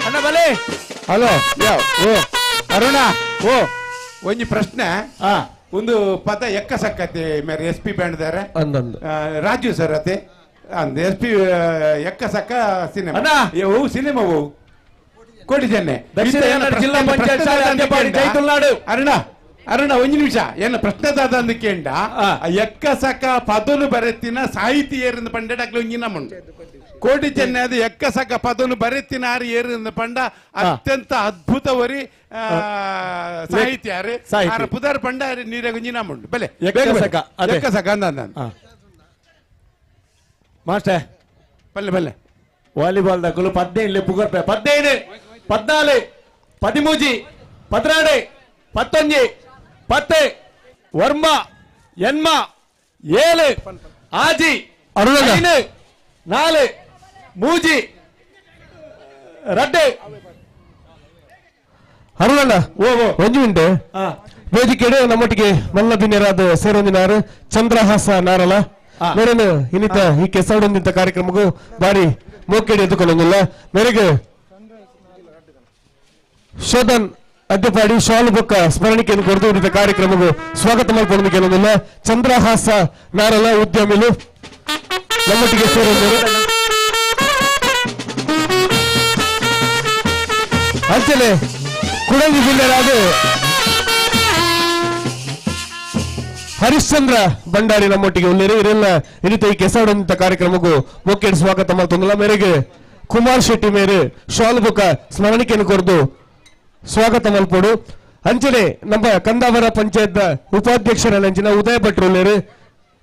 ಅಣ್ಣ ಬಲೆ ಹಲೋ ಓ ಅರುಣ ಓ ಒಂಜಿ ಪ್ರಶ್ನೆ ಒಂದು ಪದ ಎಕ್ಕ ಸಕ್ಕತ್ತೆ ಮೇರೆ ಎಸ್ ಪಿ ಬ್ಯಾಂಡ್ ದಾರೆ ರಾಜು ಸರ್ ಅತೆ ಅಂದ್ ಎಸ್ ಪಿ ಎಕ್ಕ ಸಕ್ಕ ಸಿನಿಮಾ ಓ ಸಿನಿಮಾ ಓ ಕೋಟಿ ಜನ ದಕ್ಷಿಣ ಕನ್ನಡ ಜಿಲ್ಲಾ ಪಂಚಾಯತ್ ಶಾಲೆ ಅದ್ಯಪಾಡಿ ಜೈತುಲ್ನಾಡು. ಅರುಣ ಅರುಣ ಒಂದು ನಿಮಿಷ ಏನ ಪ್ರಶ್ನೆ ದಾದ ಅಂದಕೇಂಡ ಎಕ್ಕ ಸಕ ಪದನು ಬರೆತ್ತಿನ ಸಾಹಿತಿ ಏರಿಂದ ಪಂಡೆಡಕ್ಲ ಒಂಜಿನ ಮುಂಡು ಕೋಟಿ ಚೆನ್ನೆ ಅದು ಎಕ್ಕ ಸಕ ಪದನು ಬರೆತ್ತಿನ ಆರು ಏರಿಂದ ಪಂಡ ಅತ್ಯಂತ ಅದ್ಭುತ ವರಿ ಸಾಹಿತ್ಯ ಆರ ಪುದಾರ್ ಪಂಡ ನೀರಾಗ ಒಂಜಿನ ಮುಂಡು ಬಲೆ ಎಕ್ಕ ಸಕ ಅಂದ ಮಾಸ್ಟರ್ ಬಲ್ಲೆ ಬಲ್ಲೆ ವಾಲಿಬಾಲ್ ದಕ್ಕಲು 15 ಪುಗರ್ಪೆ 15 14 13 12 19 10 ವರ್ಮ ಎನ್ಮ 7 6 5 4 3 2 ಅರುಣಣ್ಣ ಒಂಜಿ ಉಂಟು ವೇದಿಕೆಡು ನಮ್ಮೊಟ್ಟಿಗೆ ಮಲ್ಲ ಬಿನ್ಯರಾದ ಸೇರೊಂದಿನಾರು ಚಂದ್ರಹಾಸ ನಾರಲ ಮೇರೆನು ಇನ್ನಿತ ಈ ಕೆಸರೊಂದಿಂತ ಕಾರ್ಯಕ್ರಮಕ್ಕೂ ಬಾರಿ ಮೋಕೆಡಿ ಎದ್ದುಕೊಳ್ಳೊಂದಿಲ್ಲ ಮೇರೆಗೆ ಶೋಧನ್ ಅಡ್ಡಪಾಡಿ ಶಾಲು ಬೊಕ್ಕ ಸ್ಮರಣಿಕೆಯನ್ನು ಕೊರದು ಇನ್ನಿತ ಕಾರ್ಯಕ್ರಮಕ್ಕೂ ಸ್ವಾಗತ ಮಾಡಿಕೊಂಡು ಕೆಲವೊಂದಿಲ್ಲ ಚಂದ್ರಹಾಸ ನಾರಲ ಉದ್ಯಮಿಲು ನಮ್ಮೊಟ್ಟಿಗೆ ಸೇರೊಂದರು. ಅಂಚನೆ ಕುಡಂಗಿ ಜಿಲ್ಲೆಯಾದ ಹರಿಶ್ಚಂದ್ರ ಭಂಡಾರಿ ನಮ್ಮೊಟ್ಟಿಗೆ ಉಳ್ಳೇರು ಇವರೆಲ್ಲ ಇನ್ನಿತ ಈ ಕೆಸರಡಂತ ಕಾರ್ಯಕ್ರಮಕ್ಕೂ ಮೊಕ್ಕೆಡ್ ಸ್ವಾಗತ ಮಾಡ್ತೊಂದಿಲ್ಲ ಮೇರೆಗೆ ಕುಮಾರ್ ಶೆಟ್ಟಿ ಮೇರೆ ಶಾಲು ಬೊಕ್ಕ ಸ್ಮರಣಿಕೆಯನ್ನು ಕೊರದು ಸ್ವಾಗತ ಮಲ್ಪೋಡು. ಅಂಚನೆ ನಮ್ಮ ಕಂದಾವರ ಪಂಚಾಯತ್ ಉಪಾಧ್ಯಕ್ಷರ ನಂಚಿನ ಉದಯ ಭಟ್ರು ಉಳ್ಳೇರು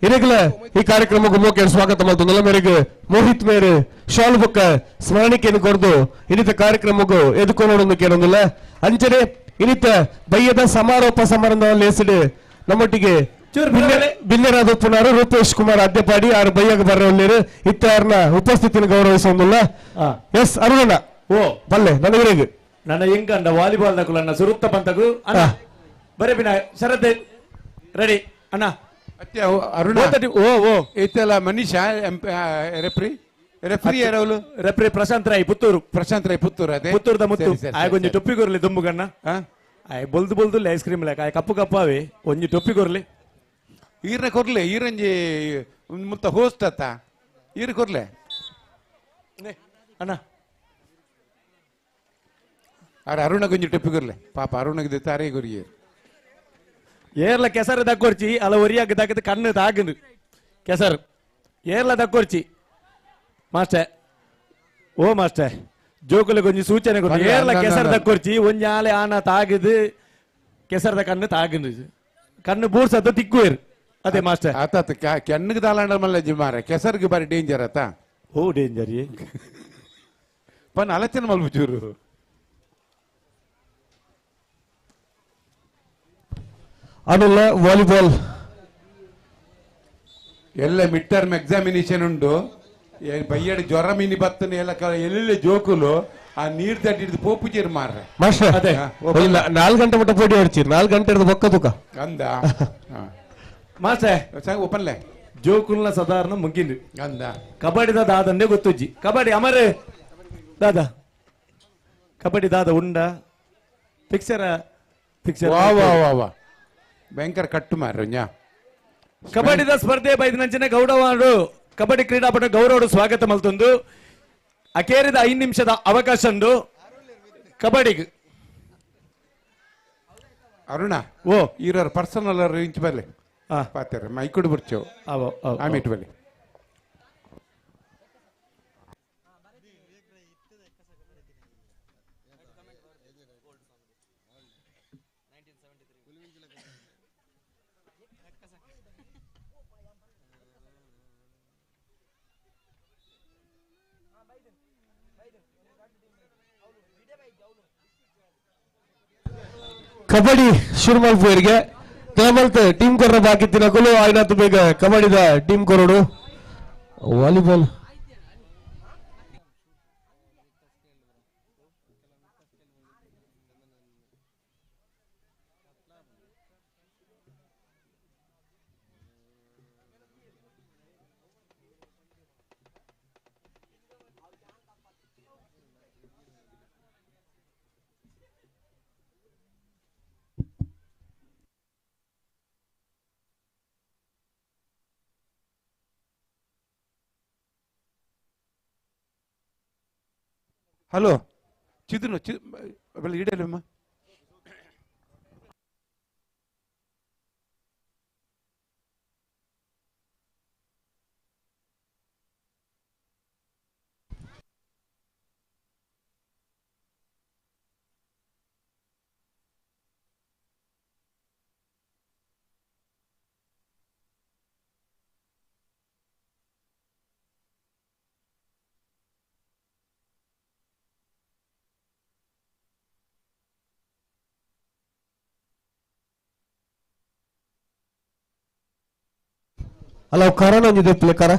ಇರಗಲ ಈ ಕಾರ್ಯಕ್ರಮಕ್ಕೂ ಮೋಕೆಡ್ ಸ್ವಾಗತ ಮಾಡ್ತೊಂದಿಲ್ಲ ಮೇರೆಗೆ ಮೋಹಿತ್ ಮೇರೆ ಶಾಲು ಬೊಕ್ಕ ಸ್ಮರಣಿಕೆಯನ್ನು ಕೊರದು ಇನ್ನಿತ ಕಾರ್ಯಕ್ರಮಕ್ಕೂ ಎದುಕೊಳ್ಳೋಡೊಂದು ಕೇಳೊಂದಿಲ್ಲ. ಅಂಚನೆ ಇನ್ನಿತ ಬಯ್ಯದ ಸಮಾರೋಪ ಸಮಾರಂಭದಲ್ಲಿ ಹೆಸರು ನಮ್ಮೊಟ್ಟಿಗೆ ಬಿನ್ನೆರಾದ ಉಪ್ಪುನಾರು ರೂಪೇಶ್ ಕುಮಾರ್ ಅದ್ಯಪಾಡಿ ಆರು ಬಯ್ಯಗ ಬರ್ರ ಇತ್ತಾರನ ಉಪಸ್ಥಿತಿಯನ್ನು ಗೌರವಿಸೊಂದಿಲ್ಲ. ಎಸ್ ಅರುಣಣ್ಣ ಓ ಬಲ್ಲೆ ನನಗೆ ನನ್ನ ಎಂಕಂಡ ವಾಲಿಬಾಲ್ ನಕುಲನ್ನ ಸುರುತ್ತ ಪಂತಗು ಅಣ್ಣ ಬರೇ ಬಿನ ಶರತ್ ರೆಡಿ ಅಣ್ಣ ಅರುಣ ಓ ಓ ಇತ್ತೆಲ್ಲ ಮನೀಷಾ ರೆಫ್ರಿ ರೆಫ್ರಿ ಯಾರವಳು ರೆಫ್ರಿ ಪ್ರಶಾಂತ್ ರಾಯ್ ಪುತ್ತೂರು ಪ್ರಶಾಂತ್ ರಾಯ್ ಪುತ್ತೂರು ಅದೇ ಪುತ್ತೂರ್ದ ಮುತ್ತು ಆಯ್ ಒಂಜಿ ಟೊಪ್ಪಿ ಕೊರ್ಲಿ ದುಂಬುಗಣ್ಣ ಆಯ್ ಬೊಲ್ದು ಬೊಲ್ದು ಐಸ್ ಕ್ರೀಮ್ ಲೆಕ್ಕ ಆಯ್ ಕಪ್ಪು ಕಪ್ಪಾವೆ ಒಂಜಿ ಟೊಪ್ಪಿ ಕೊರ್ಲಿ ಈರ್ನ ಕೊರ್ಲೆ ಈರಂಜಿ ಮುತ್ತ ಹೋಸ್ಟ್ ಅತ್ತ ಈರ್ ಕೊರ್ಲೆ ಅಣ್ಣ ಅರೆ ಅರುಣ ಗುಂಜಿ ಟೊಪ್ಪಿ ಕೊರ್ಲೆ ಪಾಪ ಅರುಣಗೆ ತಾರೇ ಗುರಿ ಏರ್ಲ ಕೆಸರು ದಕ್ಕೊರ್ಚಿ ಅಲ್ಲ ಒರಿಯಾಗ ದಕ್ಕದ ಕಣ್ಣು ತಾಗುಂದು ಕೆಸರು ಏರ್ಲ ದಕ್ಕೊರ್ಚಿ ಮಾಸ್ಟರ್ ಓ ಮಾಸ್ಟರ್ ಜೋಕುಲ ಕೊಂಚ ಸೂಚನೆ ಕೊಡ್ತು ಏರ್ಲ ಕೆಸರು ದಕ್ಕೊರ್ಚಿ ಒಂಜಿ ಆಲೆ ಆನ ತಾಗುದು ಕೆಸರದ ಕಣ್ಣು ತಾಗುಂದು ಕಣ್ಣು ಬೂರ್ಸದ್ದು ತಿಕ್ಕುವೇರು ಅದೇ ಮಾಸ್ಟರ್ ಆತ ಕೆಣ್ಣಗೆ ದಾಲಾಂಡ ಮಲ್ಲ ಜಿಮಾರೆ ಕೆಸರ್ಗೆ ಬಾರಿ ಡೇಂಜರ್ ಆತ ಓ ಡೇಂಜರ್ ಪನ್ ಅಲಚನ ಮಲ್ಬುಚೂರು ಅದೆಲ್ಲ ವಾಲಿಬಾಲ್ ಎಲ್ಲ ಮಿಡ್ ಟರ್ಮ್ ಎಕ್ಸಾಮಿನೇಷನ್ ಉಂಟು ಬಯ್ಯಡ ಜ್ವರ ಮಿನಿ ಬತ್ತನೆ ಎಲ್ಲ ಎಲ್ಲೆಲ್ಲ ಜೋಕುಲು ಆ ನೀರ್ ತಟ್ಟಿದ್ದು ಪೋಪು ಚೀರ್ ಮಾರ್ರೆ ಮಾಸ್ಟರ್ ಅದೇ 4 ಗಂಟೆ ಮಟ್ಟ ಪೋಟಿ ಆಡ್ಚಿ 4 ಗಂಟೆ ಹಿಡಿದು ಬೊಕ್ಕ ತುಕ ಅಂದ ಮಾಸ್ಟರ್ ಓಪನ್ಲೆ ಜೋಕುಲ್ನ ಸಾಧಾರಣ ಮುಗಿಂದು ಅಂದ ಕಬಡ್ಡಿ ದಾದ ಆದಂದೆ ಗೊತ್ತುಜ್ಜಿ ಕಬಡ್ಡಿ ಅಮರ್ ದಾದಾ ಕಬಡ್ಡಿ ದಾದ ಉಂಡ ಪಿಕ್ಚರ್ ಪಿಕ್ಚರ್ ವಾ ವಾ ವಾ ವಾ ಭಯಂಕರ ಕಟ್ಟು ಮಾರ್ರೆ ನ್ಯಾ ಕಬಡ್ಡಿದ ಸ್ಪರ್ಧೆ ಬೈದಿನಂಚಿನ ಗೌಡವಾಡು ಕಬಡ್ಡಿ ಕ್ರೀಡಾಪಟು ಗೌರವರು ಸ್ವಾಗತ ಮಲ್ತೊಂದು ಅಕೇರಿದ 5 ನಿಮಿಷದ ಅವಕಾಶ ಉಂಡು ಕಬಡ್ಡಿಗೆ. ಅರುಣ ಓ ಈರರ್ ಪರ್ಸನಲ್ ಇಂಚ್ ಬಲ್ಲೆ ಪಾತಾರೆ ಮೈಕುಡು ಬುರ್ಚವು ಆಮೇಟ್ ಬಲ್ಲೆ ಕಬಡ್ಡಿ ಶುರು ಮಲ್ಪುವರಿಗೆ ತೇಮಲ್ತ್ ಟೀಮ್ ಕೊರ್ರ ಬಾಕಿ ತಿನ್ನಕುಲು ಆಯ್ನಾತು ಬೇಗ ಕಬಡ್ಡಿದ ಟೀಮ್ ಕೊರಡು ವಾಲಿಬಾಲ್ Hello ಚಿದನು ಚಿ ಇಡಲಮ್ಮ. ಅಲ್ಲ ಕರನ ಒಂಜಿದೆ ಪ್ಲೇ ಕರ.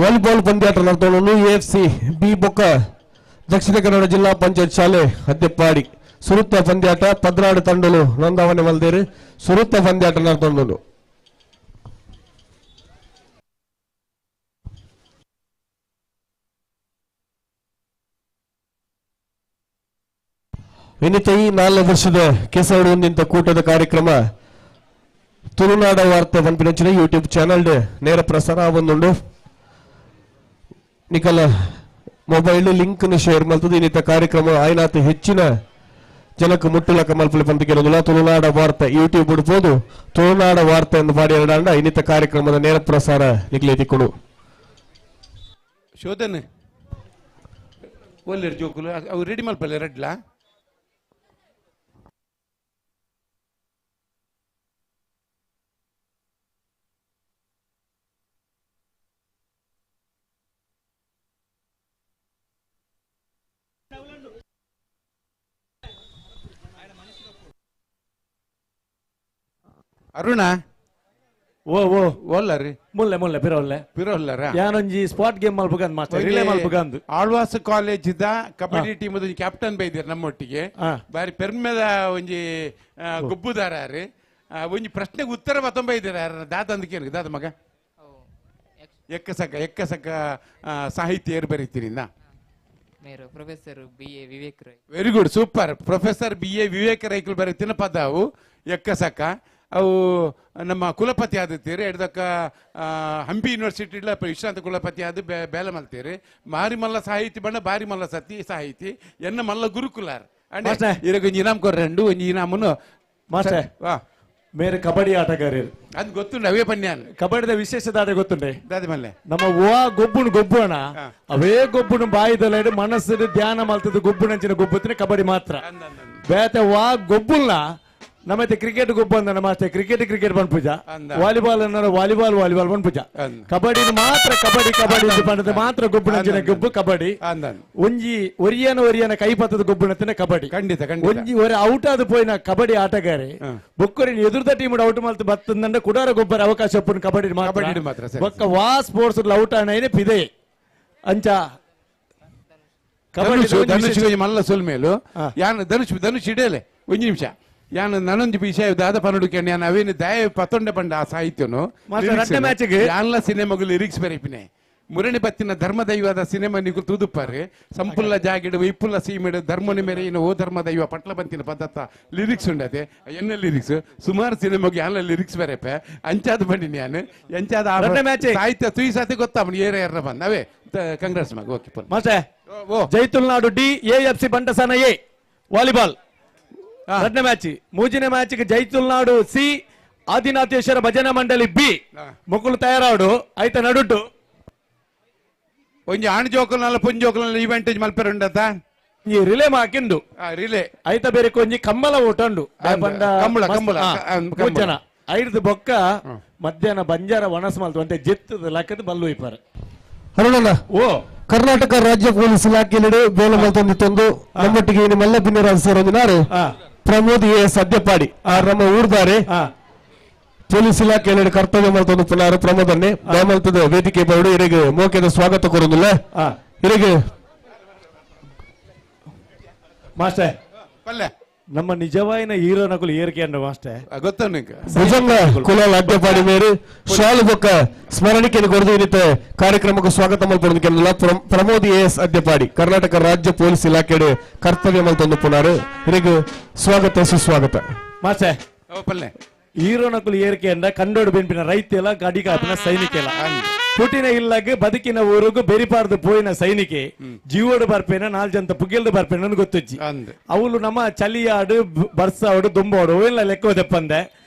ವಾಲಿಬಾಲ್ ಪಂದ್ಯಾಟ ನಡ್ತೊಂಡು ಎಎಫ್ಸಿ ಬಿ ಬೊಕ್ಕ ದಕ್ಷಿಣ ಕನ್ನಡ ಜಿಲ್ಲಾ ಪಂಚಾಯತ್ ಶಾಲೆ ಅದ್ದೆಪ್ಪಾಡಿ ಸುರುತ್ತ ಪಂದ್ಯಾಟ 12 ತಂಡಲು ನೋಂದಾವಣೆ ಮಲ್ದೇರು ಸುರುತ್ತ ಪಂದ್ಯಾಟ ನಡ್ತೊಂಡು. ವಿನಿತ ಈ 4 ವರ್ಷದ ಕೆಸರು ಒಂದಿಂತ ಕೂಟದ ಕಾರ್ಯಕ್ರಮ ತುಳುನಾಡ ವಾರ್ತೆ ಪನ್ಪಿನಂಚಿನ ಯೂಟ್ಯೂಬ್ ಚಾನಲ್ ನೇರ ಪ್ರಸಾರ ಬಂದುಂಡು. ನಿಕಲ mobile link share ಮಲ್ತದ ಇನ್ನಿತ ಕಾರ್ಯಕ್ರಮ ಆಯ್ನಾತ್ ಹೆಚ್ಚಿನ ಜನಕ್ಕೆ ಮುಟ್ಟುಲಕ ಮಲ್ಪಲೆ ಪಂತಿಕೆರೊಂದುಲ ತುಳುನಾಡ ವಾರ್ತೆ ಯೂಟ್ಯೂಬ್ ಉಡ್ಬೋದು ತುಳುನಾಡ ವಾರ್ತೆ ಎಂದು ಪಾಡಿ ಎರಡಾಂಡ ಇನ್ನಿತ ಕಾರ್ಯಕ್ರಮದ ನೇರ ಪ್ರಸಾರ ನಿಕ್ಲೆ ತಿಕ್ಕೊಡು. ಶೋಧನೆ ಒಲ್ಲೆರ್ ಜೋಕುಲು ಅವು ರೆಡಿ ಮಲ್ಪಲೆ ರೆಡ್ಲಾ. ಅರುಣ ಓ ಓ ಓಲ್ಲರಿ ಮುಲ್ಲೆ ಮುಲ್ಲೆ ಪಿರೋಲ್ಲೆ ಪಿರೋಲ್ಲರ ಯಾನೊಂಜಿ ಸ್ಪಾಟ್ ಗೇಮ್ ಮಲ್ಪಗಂದ್ ಮಾಸ್ಟರ್ ರಿಲೇ ಮಲ್ಪಗಂದು. ಆಳ್ವಾಸ್ ಕಾಲೇಜ್ ಇದ್ದ ಕಬಡ್ಡಿ ಟೀಮ್ ಕ್ಯಾಪ್ಟನ್ ಬೈದಿರ್ ನಮ್ಮೊಟ್ಟಿಗೆ. ಬಾರಿ ಪೆರ್ಮೆದ ಒಂಜಿ ಗೊಬ್ಬುದಾರ ಒಂಜಿ ಪ್ರಶ್ನೆಗೆ ಉತ್ತರ ಬತ್ತೊಂಬ ಇದ್ದೀರ ದಾದ ಅಂದಕ್ಕೆ ದಾದ ಮಗ ಎಕ್ಕಸಕ ಎಕ್ಕಸಕ ಸಾಹಿತ್ಯ ಏರ್ ಬರೀತೀರಿ ನಾ. ಮೇರು professor B A Vivek Rai. Very good, super. Professor B A Vivek ರೈಕುಲು ಬರೀತಿನ ಪದ ಅವು ಎಕ್ಕಸಕ. ಅವು ನಮ್ಮ ಕುಲಪತಿ ಆದಿತ್ತೀರಿ ಎಡ್ದಕ್ಕ ಹಂಪಿ ಯೂನಿವರ್ಸಿಟಿ ವಿಶ್ರಾಂತ ಕುಲಪತಿ ಆದ ಬೇಲೆ ಮಲ್ತೀರಿ. ಮಾರಿಮಲ್ಲ ಸಾಹಿತಿ ಬಣ್ಣ ಬಾರಿಮಲ್ಲ ಸತಿ ಸಾಹಿತಿ ಎನ್ನ ಮಲ್ಲ ಗುರುಕುಲಾರ್ ಇರಗ ಒಂಜಿ ಇನಾಮ್ ಕೊರ್ರಂಡು ಒಂಜಿ ಇನಾಮನು ಮಾಸ್ಟರ್. ಮೇರೆ ಕಬಡ್ಡಿ ಆಟಗಾರರು ಅದು ಗೊತ್ತುಂಡು ಅವೇ ಪನ್ಯಾನ್ ಕಬಡ್ಡಿದ ವಿಶೇಷತೆ ಗೊತ್ತುಂಡೆ ದಾದ ಮಲ್ಲೆ ನಮ್ಮ ವಾ ಗೊಬ್ಬುನು ಗೊಬ್ಬಣ ಅವೇ ಗೊಬ್ಬುನು ಬಾಯಿದಲ್ಲ ಮನಸ್ಸು ಧ್ಯಾನ ಮಲ್ತದ ಗೊಬ್ಬುನಂಚಿನ ಗೊಬ್ಬುತ್ತಿನ ಕಬಡ್ಡಿ ಮಾತ್ರ ಬೇತೆ ವಾ ಗೊಬ್ಬುಲ್ನ ನಮ್ಮತ್ತೆ ಕ್ರಿಕೆಟ್ ಗೊಬ್ಬ ಅಂದ ನಮ್ಮ ಕ್ರಿಕೆಟ್ ಕ್ರಿಕೆಟ್ ಪೂಜಾ ವಾಲಿಬಾಲ್ ಅನ್ನೋ ವಾಲಿಬಾಲ್ ವಾಲಿಬಾಲ್ ಪೂಜಾ ಕಬಡ್ಡಿ ಮಾತ್ರ ಕಬಡ್ಡಿ ಕಬಡ್ಡಿ ಪಂಡದ ಮಾತ್ರ ಗೊಬ್ಬುನಂಚಿನ ಗೊಬ್ಬು ಕಬಡ್ಡಿ. ಒಂಜಿ ಒರಿಯನ ಒರಿಯನ ಕೈ ಪತ್ತದ ಗೊಬ್ಬುನಂಚಿನ ಕಬಡ್ಡಿ ಖಂಡಿತ ಖಂಡಿತ. ಒಂಜಿ ಒರಿ ಔಟ್ ಆದ ಪೋಯಿನ ಕಬಡ್ಡಿ ಆಟಗಾರೆ ಬೊಕ್ಕರಿನ ಎದುರ್ದ ಟೀಮ್ ಔಟ್ ಮಲ್ತು ಬತ್ತಂದ ಕುಡಾರ ಗೊಬ್ಬರ ಅವಕಾಶ ಕಬಡ್ಡಿ ಮಾತ್ರ ಬೊಕ್ಕ ವಾ ಸ್ಪೋರ್ಟ್ಸ್ ಔಟ್ ಆಣೈನೆ ಪಿದೆ ಅಂಚ ಕಬಡ್ಡಿ ಮಲ್ಲ ಸೊಲ್ಮೇಲು ಯಾನ್ ಧನುಷ್ ಧನುಷ್ ಇಡೇಲೆ ಒಂಜಿ ನಿಮಿಷ ಯಾನ್ ನನೊಂಜಿ ವಿಷಯ ದಾದ ಪನಡುಕೆ ಯಾನ್ ಅವೇನು ದಯ ಪತ್ತೊಂಡೆ ಪಂಡ ಆ ಸಾಹಿತ್ಯನು ಯಾನ್ಲ ಸಿನಿಮಾಗು ಲಿರಿಕ್ಸ್ ಬರೀಪಿನೆ ಮುರಣಿ ಬತ್ತಿನ ಧರ್ಮದೈವದ ಸಿನಿಮಾ ನಿಗು ತೂದುಪ್ಪಾರೆ ಸಂಪುಲ್ಲ ಜಾಗಿಡು ಇಪ್ಪುಲ್ಲ ಸೀಮೆಡು ಧರ್ಮನಿ ಮೇರೆ ಇನ್ನು ಓ ಧರ್ಮದೈವ ಪಟ್ಲ ಬಂತಿನ ಪದ್ಧತ ಲಿರಿಕ್ಸ್ ಉಂಡತೆ ಎನ್ನ ಲಿರಿಕ್ಸ್ ಸುಮಾರು ಸಿನಿಮಾಗೆ ಯಾನ್ಲ ಲಿರಿಕ್ಸ್ ಬರೆಪೆ ಅಂಚಾದ ಬಂಡಿನಿ ಯಾನ್ ಅಂಚಾದ ಸಾಹಿತ್ಯ ತುಯಿಸಾತಿ ಗೊತ್ತಾಮನಿ ಏರ ಏರ ಬಂದ ಅವೇ ಕಂಗ್ರೆಸ್ ಮಗ okay master. Jaitulnadu D A F C ಬಂಟಸನ A volleyball ಎರಡನೇ ಮ್ಯಾಚ್ ಮೂಜಿನ match Jaitulnadu C Adinatheshwara Bhajana Mandali B ಮೊಕ್ಕಳು ತಯಾರಾಡು ಆಯ್ತ ನಡುಟು ಒಂಜಿ ಆಣ್ ಜೋಕುಲ್ನಲ್ಲ ಪೊಂಜೋಕುಲ್ನಲ್ಲ ಇವೆಂಟೇಜ್ ಮಲ್ಪೆರುಂಡತ ಈ ರಿಲೇ ಮಾಕಿಂದು ರಿಲೇ ಐತ ಬೇರೆ ಕೊಂಜಿ ಕಮ್ಮಲ ಓಟಂಡು ಕಂಬಳ ಕಂಬಳ ಜನ ಐದು ಬೊಕ್ಕ ಮಧ್ಯಾಹ್ನ ಬಂಜಾರ ವನಸ್ ಮಲ್ತು ಅಂತೆ ಜಿತ್ತದ ಲಕ್ಕದ ಬಲ್ಲು ಇಪ್ಪಾರೆ. ಅರುಣಣ್ಣ ಓ ಕರ್ನಾಟಕ ರಾಜ್ಯ ಪೊಲೀಸ್ ಇಲಾಖೆಯಲ್ಲಿ ಬೇಲೆ ಮಲ್ತೊಂದಿತ್ತೊಂದು ನಮ್ಮೊಟ್ಟಿಗೆ ಮಲ್ಲ ಬಿನ್ನರಾಜ್ ಸರ್ ಒಂದಿನಾರು ಪ್ರಮೋದ್ ಎ ಸದ್ಯಪಾಡಿ ಆ ನಮ್ಮ ಊರ್ದಾರೆ ಪೊಲೀಸ್ ಇಲಾಖೆಯಲ್ಲಿ ಕರ್ತವ್ಯ ಮಲ್ತೊಂದು ಪುನಾರು ಪ್ರಮೋದನ್ನೇ ದಯಮಲ್ತದ ವೇದಿಕೆ ಬರಡು ಇರೆಗೆ ಮೋಕೆದ ಸ್ವಾಗತ ಕೊರೊಂದಿಲ್ಲ ಇರೆಗೆ ಮಾಸ್ಟರ್ ನಮ್ಮ ನಿಜವಾಯಿನ ಹೀರೋ ನಕುಲು ಏರಿಕೆ ಅಂಡ ಮಾಸ್ಟರ್ ಗೊತ್ತ ಭುಜಂಗ ಕುಲಾಲ್ ಅಡ್ಡಪಾಡಿ ಮೇರು ಶಾಲು ಬೊಕ್ಕ ಸ್ಮರಣಿಕೆಯನ್ನು ಕೊರದು ಇನ್ನಿತ ಕಾರ್ಯಕ್ರಮಕ್ಕೆ ಸ್ವಾಗತ ಮಲ್ಪೊಂದು ಪ್ರಮೋದ್ ಎಸ್ ಅಡ್ಡಪಾಡಿ ಕರ್ನಾಟಕ ರಾಜ್ಯ ಪೊಲೀಸ್ ಇಲಾಖೆ ಕರ್ತವ್ಯ ಮಲ್ತೊಂದು ಪುನಾರು ಇರಿಗೆ ಸ್ವಾಗತ ಸುಸ್ವಾಗತ. ಮಾಸ್ಟರ್ ಹೀರೋ ನಕುಲು ಏರಿಕೆ ಅಂಡ ಕಂಡೋಡು ಬೆನ್ಪಿನ ರೈತೆಲ ಗಡಿ ಕಾಪಿನ ಸೈನಿಕೆಲ ಪುಟಿನ ಇಲ್ಲಗ್ ಬದುಕಿನ ಊರುಗು ಬೆರಿಪಾರ್ದು ಪೋಯಿನ ಸೈನಿಕೆ ಜೀವೋಡು ಬರ್ಪೇನ ನಾಲ್ ಜಂತ ಪುಗೆಲ್ದು ಬರ್ಪೇನ ಗೊತ್ತುಜ್ಜಿ. ಅವಳು ನಮ್ಮ ಚಲಿಯಾಡು ಬರ್ಸಾಡು ದುಂಬೋಡು ಇಲ್ಲ ಲೆಕ್ಕ ದೆಪ್ಪಂದೆ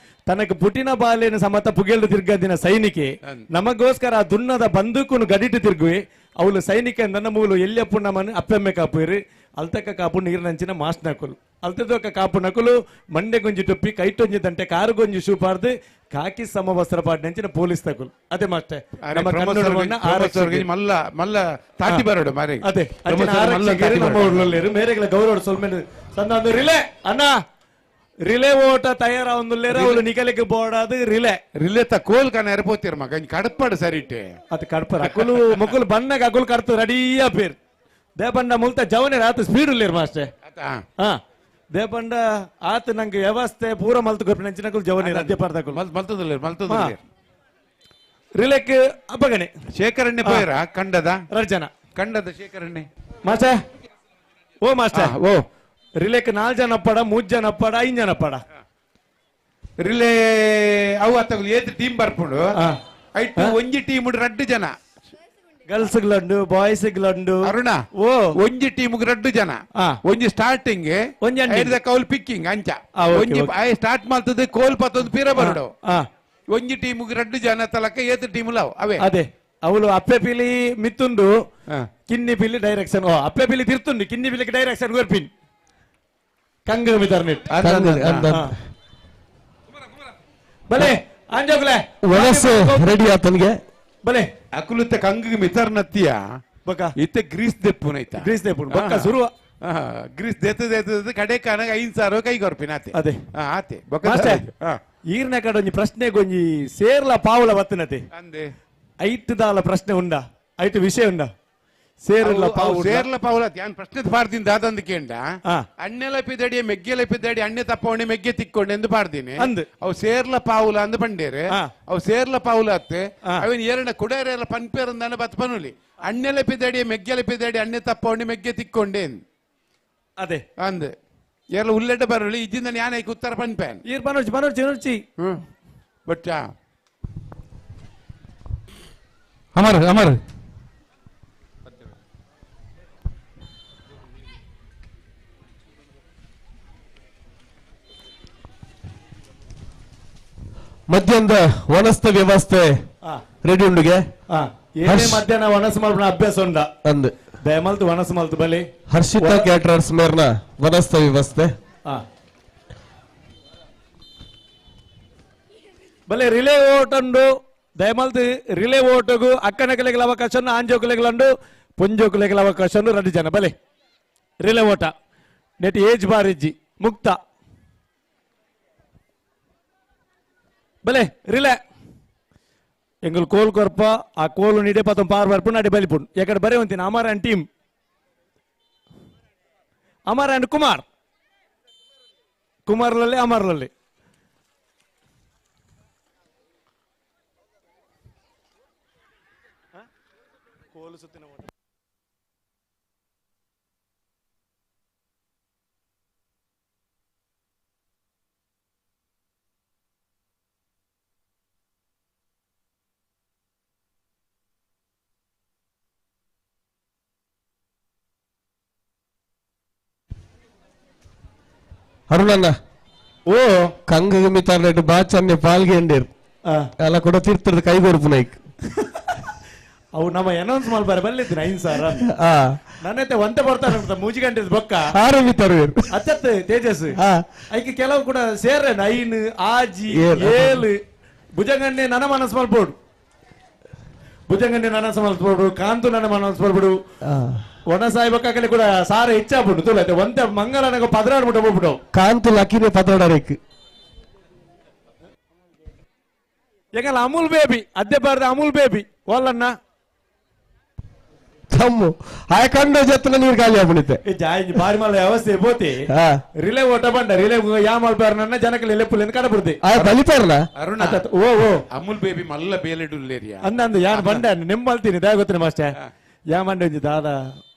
ತನக்கு ಪುಟಿನ ಬಾಲೇನ ಸಮತ ಪುಗೆಲ್ದು ತಿರ್ಗದಿನ ಸೈನಿಕೆ ನಮಗೋಸ್ಕರ ಆ ದುನ್ನದ ಬಂದೂಕುನು ಗಡಿಟ್ಟು ತಿರ್ಗುವೆ ಅವಳು ಸೈನಿಕ ನನ್ನ ಮೂಲು ಎಲ್ಲಿಯಪ್ಪು ನಮ್ಮನ್ನು ಅಪ್ಪೆಮ್ಮೆ ಕಾಪುಯಿರಿ ಅಲ್ತಕ್ಕ ಕಾಪು ನೀರಿನಂಚಿನ ಮಾಸ್ ನಕುಲು ಅಲ್ತದೊಕ್ಕ ಕಾಪು ನಕುಲು ಮಂಡೆ ಗುಂಜಿ ಟೊಪ್ಪಿ ಕೈಟೊಂಜಿ ದಂಟೆ ಕಾರು ಗೊಂಜಿ ಶೂಪಾರ್ದು ಕಾಕಿ ಸಮವಸ್ತ್ರ ಪಾಡ್ನಂಚಿನ ಪೊಲೀಸ್ ತಕುಲು. ಅದೇ ಮಾಸ್ಟರ್ ಮಲ್ಲ ಮಲ್ಲ ತಾಟಿ ಬರೋಡು ಮಾರಿ. ಅದೇ ನಮ್ಮ ಊರ್ಲಲ್ಲಿರು ಮೇರೆಗಳ ಗೌರವ ಸೊಲ್ಮೆನ್ ಸಂದ ರಿಲೇ ಅಣ್ಣ ರಿಲೇ ಓಟ ತಯಾರ ಒಂದುಲ್ಲೇರ ಅವಳು ನಿಕಲಿಗೆ ಬೋಡಾದು ರಿಲೇ ರಿಲೇ ತ ಕೋಲ್ ಕಣ ಎರಪೋತಿರ ಮಗ ಕಡಪಾಡು ಸರಿಟೆ ಅದು ಕಡಪರ ಅಕುಲು ಮುಕುಲು ಬಣ್ಣಗ ಅಕುಲು ಕಡ್ತು ರೆಡಿಯಾ ಪೇರ್ ದೇಪಂಡ ಮುಲ್ತ ಜವನೇ ಆತ ಸ್ಪೀಡ್ ಉಲ್ಲೇರು ಮಾಸ್ಟರ್. ಹಾ ದೇಪಂಡ ಆತ ನಂಗೆ ವ್ಯವಸ್ಥೆ ಪೂರ ಮಲ್ತು ಕೊರ್ಪಿನ ಅಂಚಿನಕುಲು ಜವನೇ ಅದ್ಯಪಾರ್ದಕುಲು ಮಲ್ತದುಲ್ಲೇರು ಮಲ್ತದುಲ್ಲೇರು ರಿಲೇಕ್ ಅಬ್ಬಗಣೆ ಶೇಖರಣೆ ಪೋಯರ ಕಂಡದ ರರ್ಜನ ಕಂಡದ ಶೇಖರಣೆ ಮಾಸ್ಟರ್ ಓ ಮಾಸ್ಟರ್ ಓ ರಿಲೇಕ್ 4 ಜನ ಅಪ್ಪಡ 3 ಜನ ಅಪ್ಪಡ 5 ಜನ ಅಪ್ಪಡ ರಿಲೇ ಅವು ಅತ್ತಗುಲು ಏತ್ ಟೀಮ್ ಬರ್ಪುಂಡು ಐಟ್ ಒಂಜಿ ಟೀಮ್ 2 ಜನ ಗರ್ಲ್ಸ್ ಗ್ಲಂಡು ಬಾಯ್ಸ್ ಗ್ಲಂಡು ಅರುಣ ಓ ಒಂಜಿ ಟೀಮ್ 2 ಜನ ಒಂಜಿ ಸ್ಟಾರ್ಟಿಂಗ್ ಒಂಜಿ ಕೌಲ್ ಪಿಕ್ಕಿಂಗ್ ಅಂಚ ಒಂಜಿ ಸ್ಟಾರ್ಟ್ ಮಾಡ್ತದೆ ಕೋಲ್ ಪತ್ತೊಂದು ಪೀರ ಬರಡು ಒಂಜಿ ಟೀಮ್ 2 ಜನ ತಲಕ ಏತ್ ಟೀಮ್ ಲಾವ್ ಅವೇ ಅದೇ ಅವಳು ಅಪ್ಪೆ ಪಿಲಿ ಮಿತ್ತುಂಡು ಕಿನ್ನಿ ಪಿಲಿ ಡೈರೆಕ್ಷನ್ ಓ ಅಪ್ಪೆ ಪಿಲಿ ತಿರ್ತುಂಡು ಕಿನ್ನಿ ಪಿಲಿಗೆ ಡೈರೆಕ್ಷನ್ ಗೊರ್ಪಿನ್ ಕಂಗ ಮಿತರ್ನೆಟ್ ಬಲೆ ಅಂಜೋಗ್ಲೆ ವನಸ್ ರೆಡಿ ಆತನಿಗೆ ಬಲೆ ಅಕುಲುತ್ತ ಕಂಗ ಮಿತರ್ನತ್ತಿಯ ಬಕ ಇತ್ತೆ ಗ್ರೀಸ್ ದೆಪ್ಪುನೈತ ಗ್ರೀಸ್ ದೆಪ್ಪುನು ಬಕ್ಕ ಸುರುವ ಗ್ರೀಸ್ ದೇತ ದೇತ ಕಡೆ ಕಾನಗ 5,000 ಕೈ ಕೊರ್ಪಿನ ಆತೆ ಅದೇ ಆತೆ ಬೊಕ್ಕ ಈರ್ನ ಕಡೆ ಒಂಜಿ ಪ್ರಶ್ನೆ ಗೊಂಜಿ ಸೇರ್ಲ ಪಾವುಲ ಬತ್ತನತೆ ಅಂದೆ ಐಟ್ ದಾಲ ಪ್ರಶ್ನೆ ಉಂಡ ಐಟ್ ವಿಷಯ ಉಂಡ ಸೇರ್ಲ ಪಾವು ಸೇರ್ಲ ಪಾವುಲ ಯಾನ್ ಪ್ರಶ್ನೆ ಪಾಡ್ದಿನ ದಾದಂದು ಕೇಂಡ ಅಣ್ಣೆಲ ಪಿದಡಿ ಮೆಗ್ಗೆಲ ಪಿದಡಿ ಅಣ್ಣೆ ತಪ್ಪವಣೆ ಮೆಗ್ಗೆ ತಿಕ್ಕೊಂಡೆ ಎಂದು ಪಾಡ್ದಿನಿ ಅವು ಸೇರ್ಲ ಪಾವುಲ ಅಂದ್ ಪಂಡೇರು ಅವು ಸೇರ್ಲ ಪಾವುಲ ಅತ್ತೆ ಅವಿನ ಎರಡ ಕುಡೇರೆಲ್ಲ ಪನ್ಪೇರಂದಾನೆ ಬತ್ ಪನುಲಿ ಅಣ್ಣೆಲ ಪಿದಡಿ ಮೆಗ್ಗೆಲ ಪಿದಡಿ ಅಣ್ಣೆ ತಪ್ಪವಣೆ ಮೆಗ್ಗೆ ತಿಕ್ಕೊಂಡೆ ಅದೇ ಅಂದ್ ಏರ್ಲ ಉಲ್ಲೆಡ್ಡ ಬರಲಿ ಇದ್ದಿಂದ ಯಾನೈಕ್ ಉತ್ತರ ಪನ್ಪೇನ್ ಈರ್ ಪನೋಚಿ ಪನೋಚಿ ನೋಡ್ಚಿ ಬಟ್ ಅಮರ್ ಅಮರ್ ಮಧ್ಯಾಹ್ನದ ವನಸ್ಥ ವ್ಯವಸ್ಥೆ ರೆಡಿ ಉಂಡುಗೆ ಏನೇ ಮಧ್ಯಾಹ್ನ ವನಸ್ ಮಾಡ್ಬಿಡ ಅಭ್ಯಾಸ ಉಂಡ ಅಂದ್ ದಯಮಲ್ತು ವನಸ್ ಮಲ್ತು ಬಲಿ ಹರ್ಷಿತಾ ಕ್ಯಾಟರರ್ಸ್ ಮೇರ್ನ ವನಸ್ಥ ವ್ಯವಸ್ಥೆ ಬಲೆ ರಿಲೇ ಓಟ್ ಉಂಡು ದಯಮಲ್ತು ರಿಲೇ ಓಟಗು ಅಕ್ಕನ ಕಲೆಗಳ ಅವಕಾಶ ಆಂಜೋಕುಲೆಗಲುಂಡು ಪೊಂಜೋಕುಲೆಗಳ ಅವಕಾಶ 2 ಜನ ಬಲೆ ರಿಲೇ ಓಟ ನೆಟ್ ಏಜ್ ಬಾರಿಜ್ಜಿ ಮುಕ್ತ ಬಲೆ ರಿಲೇ ಎಂಗುಲ್ ಕೋಲ್ ಕೊರ್ಪ ಆ ಕೋಲು ನಿಡೆ ಪತ್ತೊಂದು ಪಾರ್ ಬರ್ಪು ನಡೆ ಬಲಿಪುಂಡು ಯಾಕಡೆ ಬರೇ ಒಂತೀನಿ Amar and team Amar and Kumar ಕುಮಾರ್ಲಲ್ಲಿ ಅಮರ್ಲಲ್ಲಿ ಕೋಲು ಸುತ್ತಿನ ಓಟ. ಅರುಣಣ್ಣ ಓ ಕಂಗ ಮಿತಾರ್ಲೆಟ್ ಬಾಚನ್ನೆ ಪಾಲ್ಗೆಂಡಿರ್ ಅಲ್ಲ ಕೂಡ ತೀರ್ಥದ ಕೈ ಕೊರ್ಪು ನೈಕ್ ಅವು ನಮ್ಮ ಅನೌನ್ಸ್ ಮಾಡ್ಬಾರ ಬಲ್ಲಿದ್ದೀನಿ 5,000 ನನ್ನತ್ತೆ ಒಂತೆ ಬರ್ತಾರೆ ಅಂತ ಮೂಜಿ ಗಂಟೆ ಬೊಕ್ಕ ಆರು ಮಿತರು ಅಚ್ಚತ್ ತೇಜಸ್ ಐಕೆ ಕೆಲವು ಕೂಡ ಸೇರ 9 6 7 ಭುಜಂಗಣ್ಣೆ ನನ್ನ ಮನಸ್ಸು ಮಾಡ್ಬೋಡು ಭುಜಂಗಣ್ಣೆ ನನ್ನ ಮನಸ್ಸು ಕಾಂತು ನನ್ನ ಮನಸ್ಸು ಮಾಡ್ಬಿಡು ಒಣ ಸಾಯ್ಬೇಕಾಗಲಿ ಕೂಡ ಸಾರ ಹೆಚ್ಚಾಗ್ಬಿಡು ತುಲೈತೆ ಒಂತೆ ಮಂಗಲನಾಗ ಪದರಾಡ್ಬಿಟ್ಟು ಹೋಗ್ಬಿಡು ಕಾಂತು ಲಕ್ಕಿನೇ ಪದರಾಡಬೇಕು ಯಾಕಲ್ಲ ಅಮೂಲ್ ಬೇಬಿ ಅದ್ದೆ ಬಾರ್ದ ಅಮೂಲ್ ಬೇಬಿ ಓಲಣ್ಣ ದಮ್ಮು ಆಯ ಕಂಡ ಜೊತೆ ನೀರು ಖಾಲಿ ಆಗ್ಬಿಡುತ್ತೆ. ಬಾರಿ ಮಲ್ಲ ವ್ಯವಸ್ಥೆ ಬೋತಿ ರಿಲೇ ಓಟ ಬಂಡ ರಿಲೇ ಯಾ ಮಲ್ಪಾರ ನನ್ನ ಜನಕ್ಕೆ ಲೆಪ್ಪುಲ್ ಕಡಬುರ್ದಿ ಬಲಿಪಾರಲ್ಲ ಅರುಣ. ಓ ಓ ಅಮುಲ್ ಬೇಬಿ ಮಲ್ಲ ಬೇಲೆಡುಲ್ಲೇರಿಯಾ ಅಂದ ಅಂದ ಯಾರು ಬಂಡ ನಿಮ್ಮಲ್ತೀನಿ ದಯ ಗೊತ್ತಿನ ಮಾಸ್ಟರ್ ಯಾ ಮಂಡೆ ಒಂಜಿ ದಾದ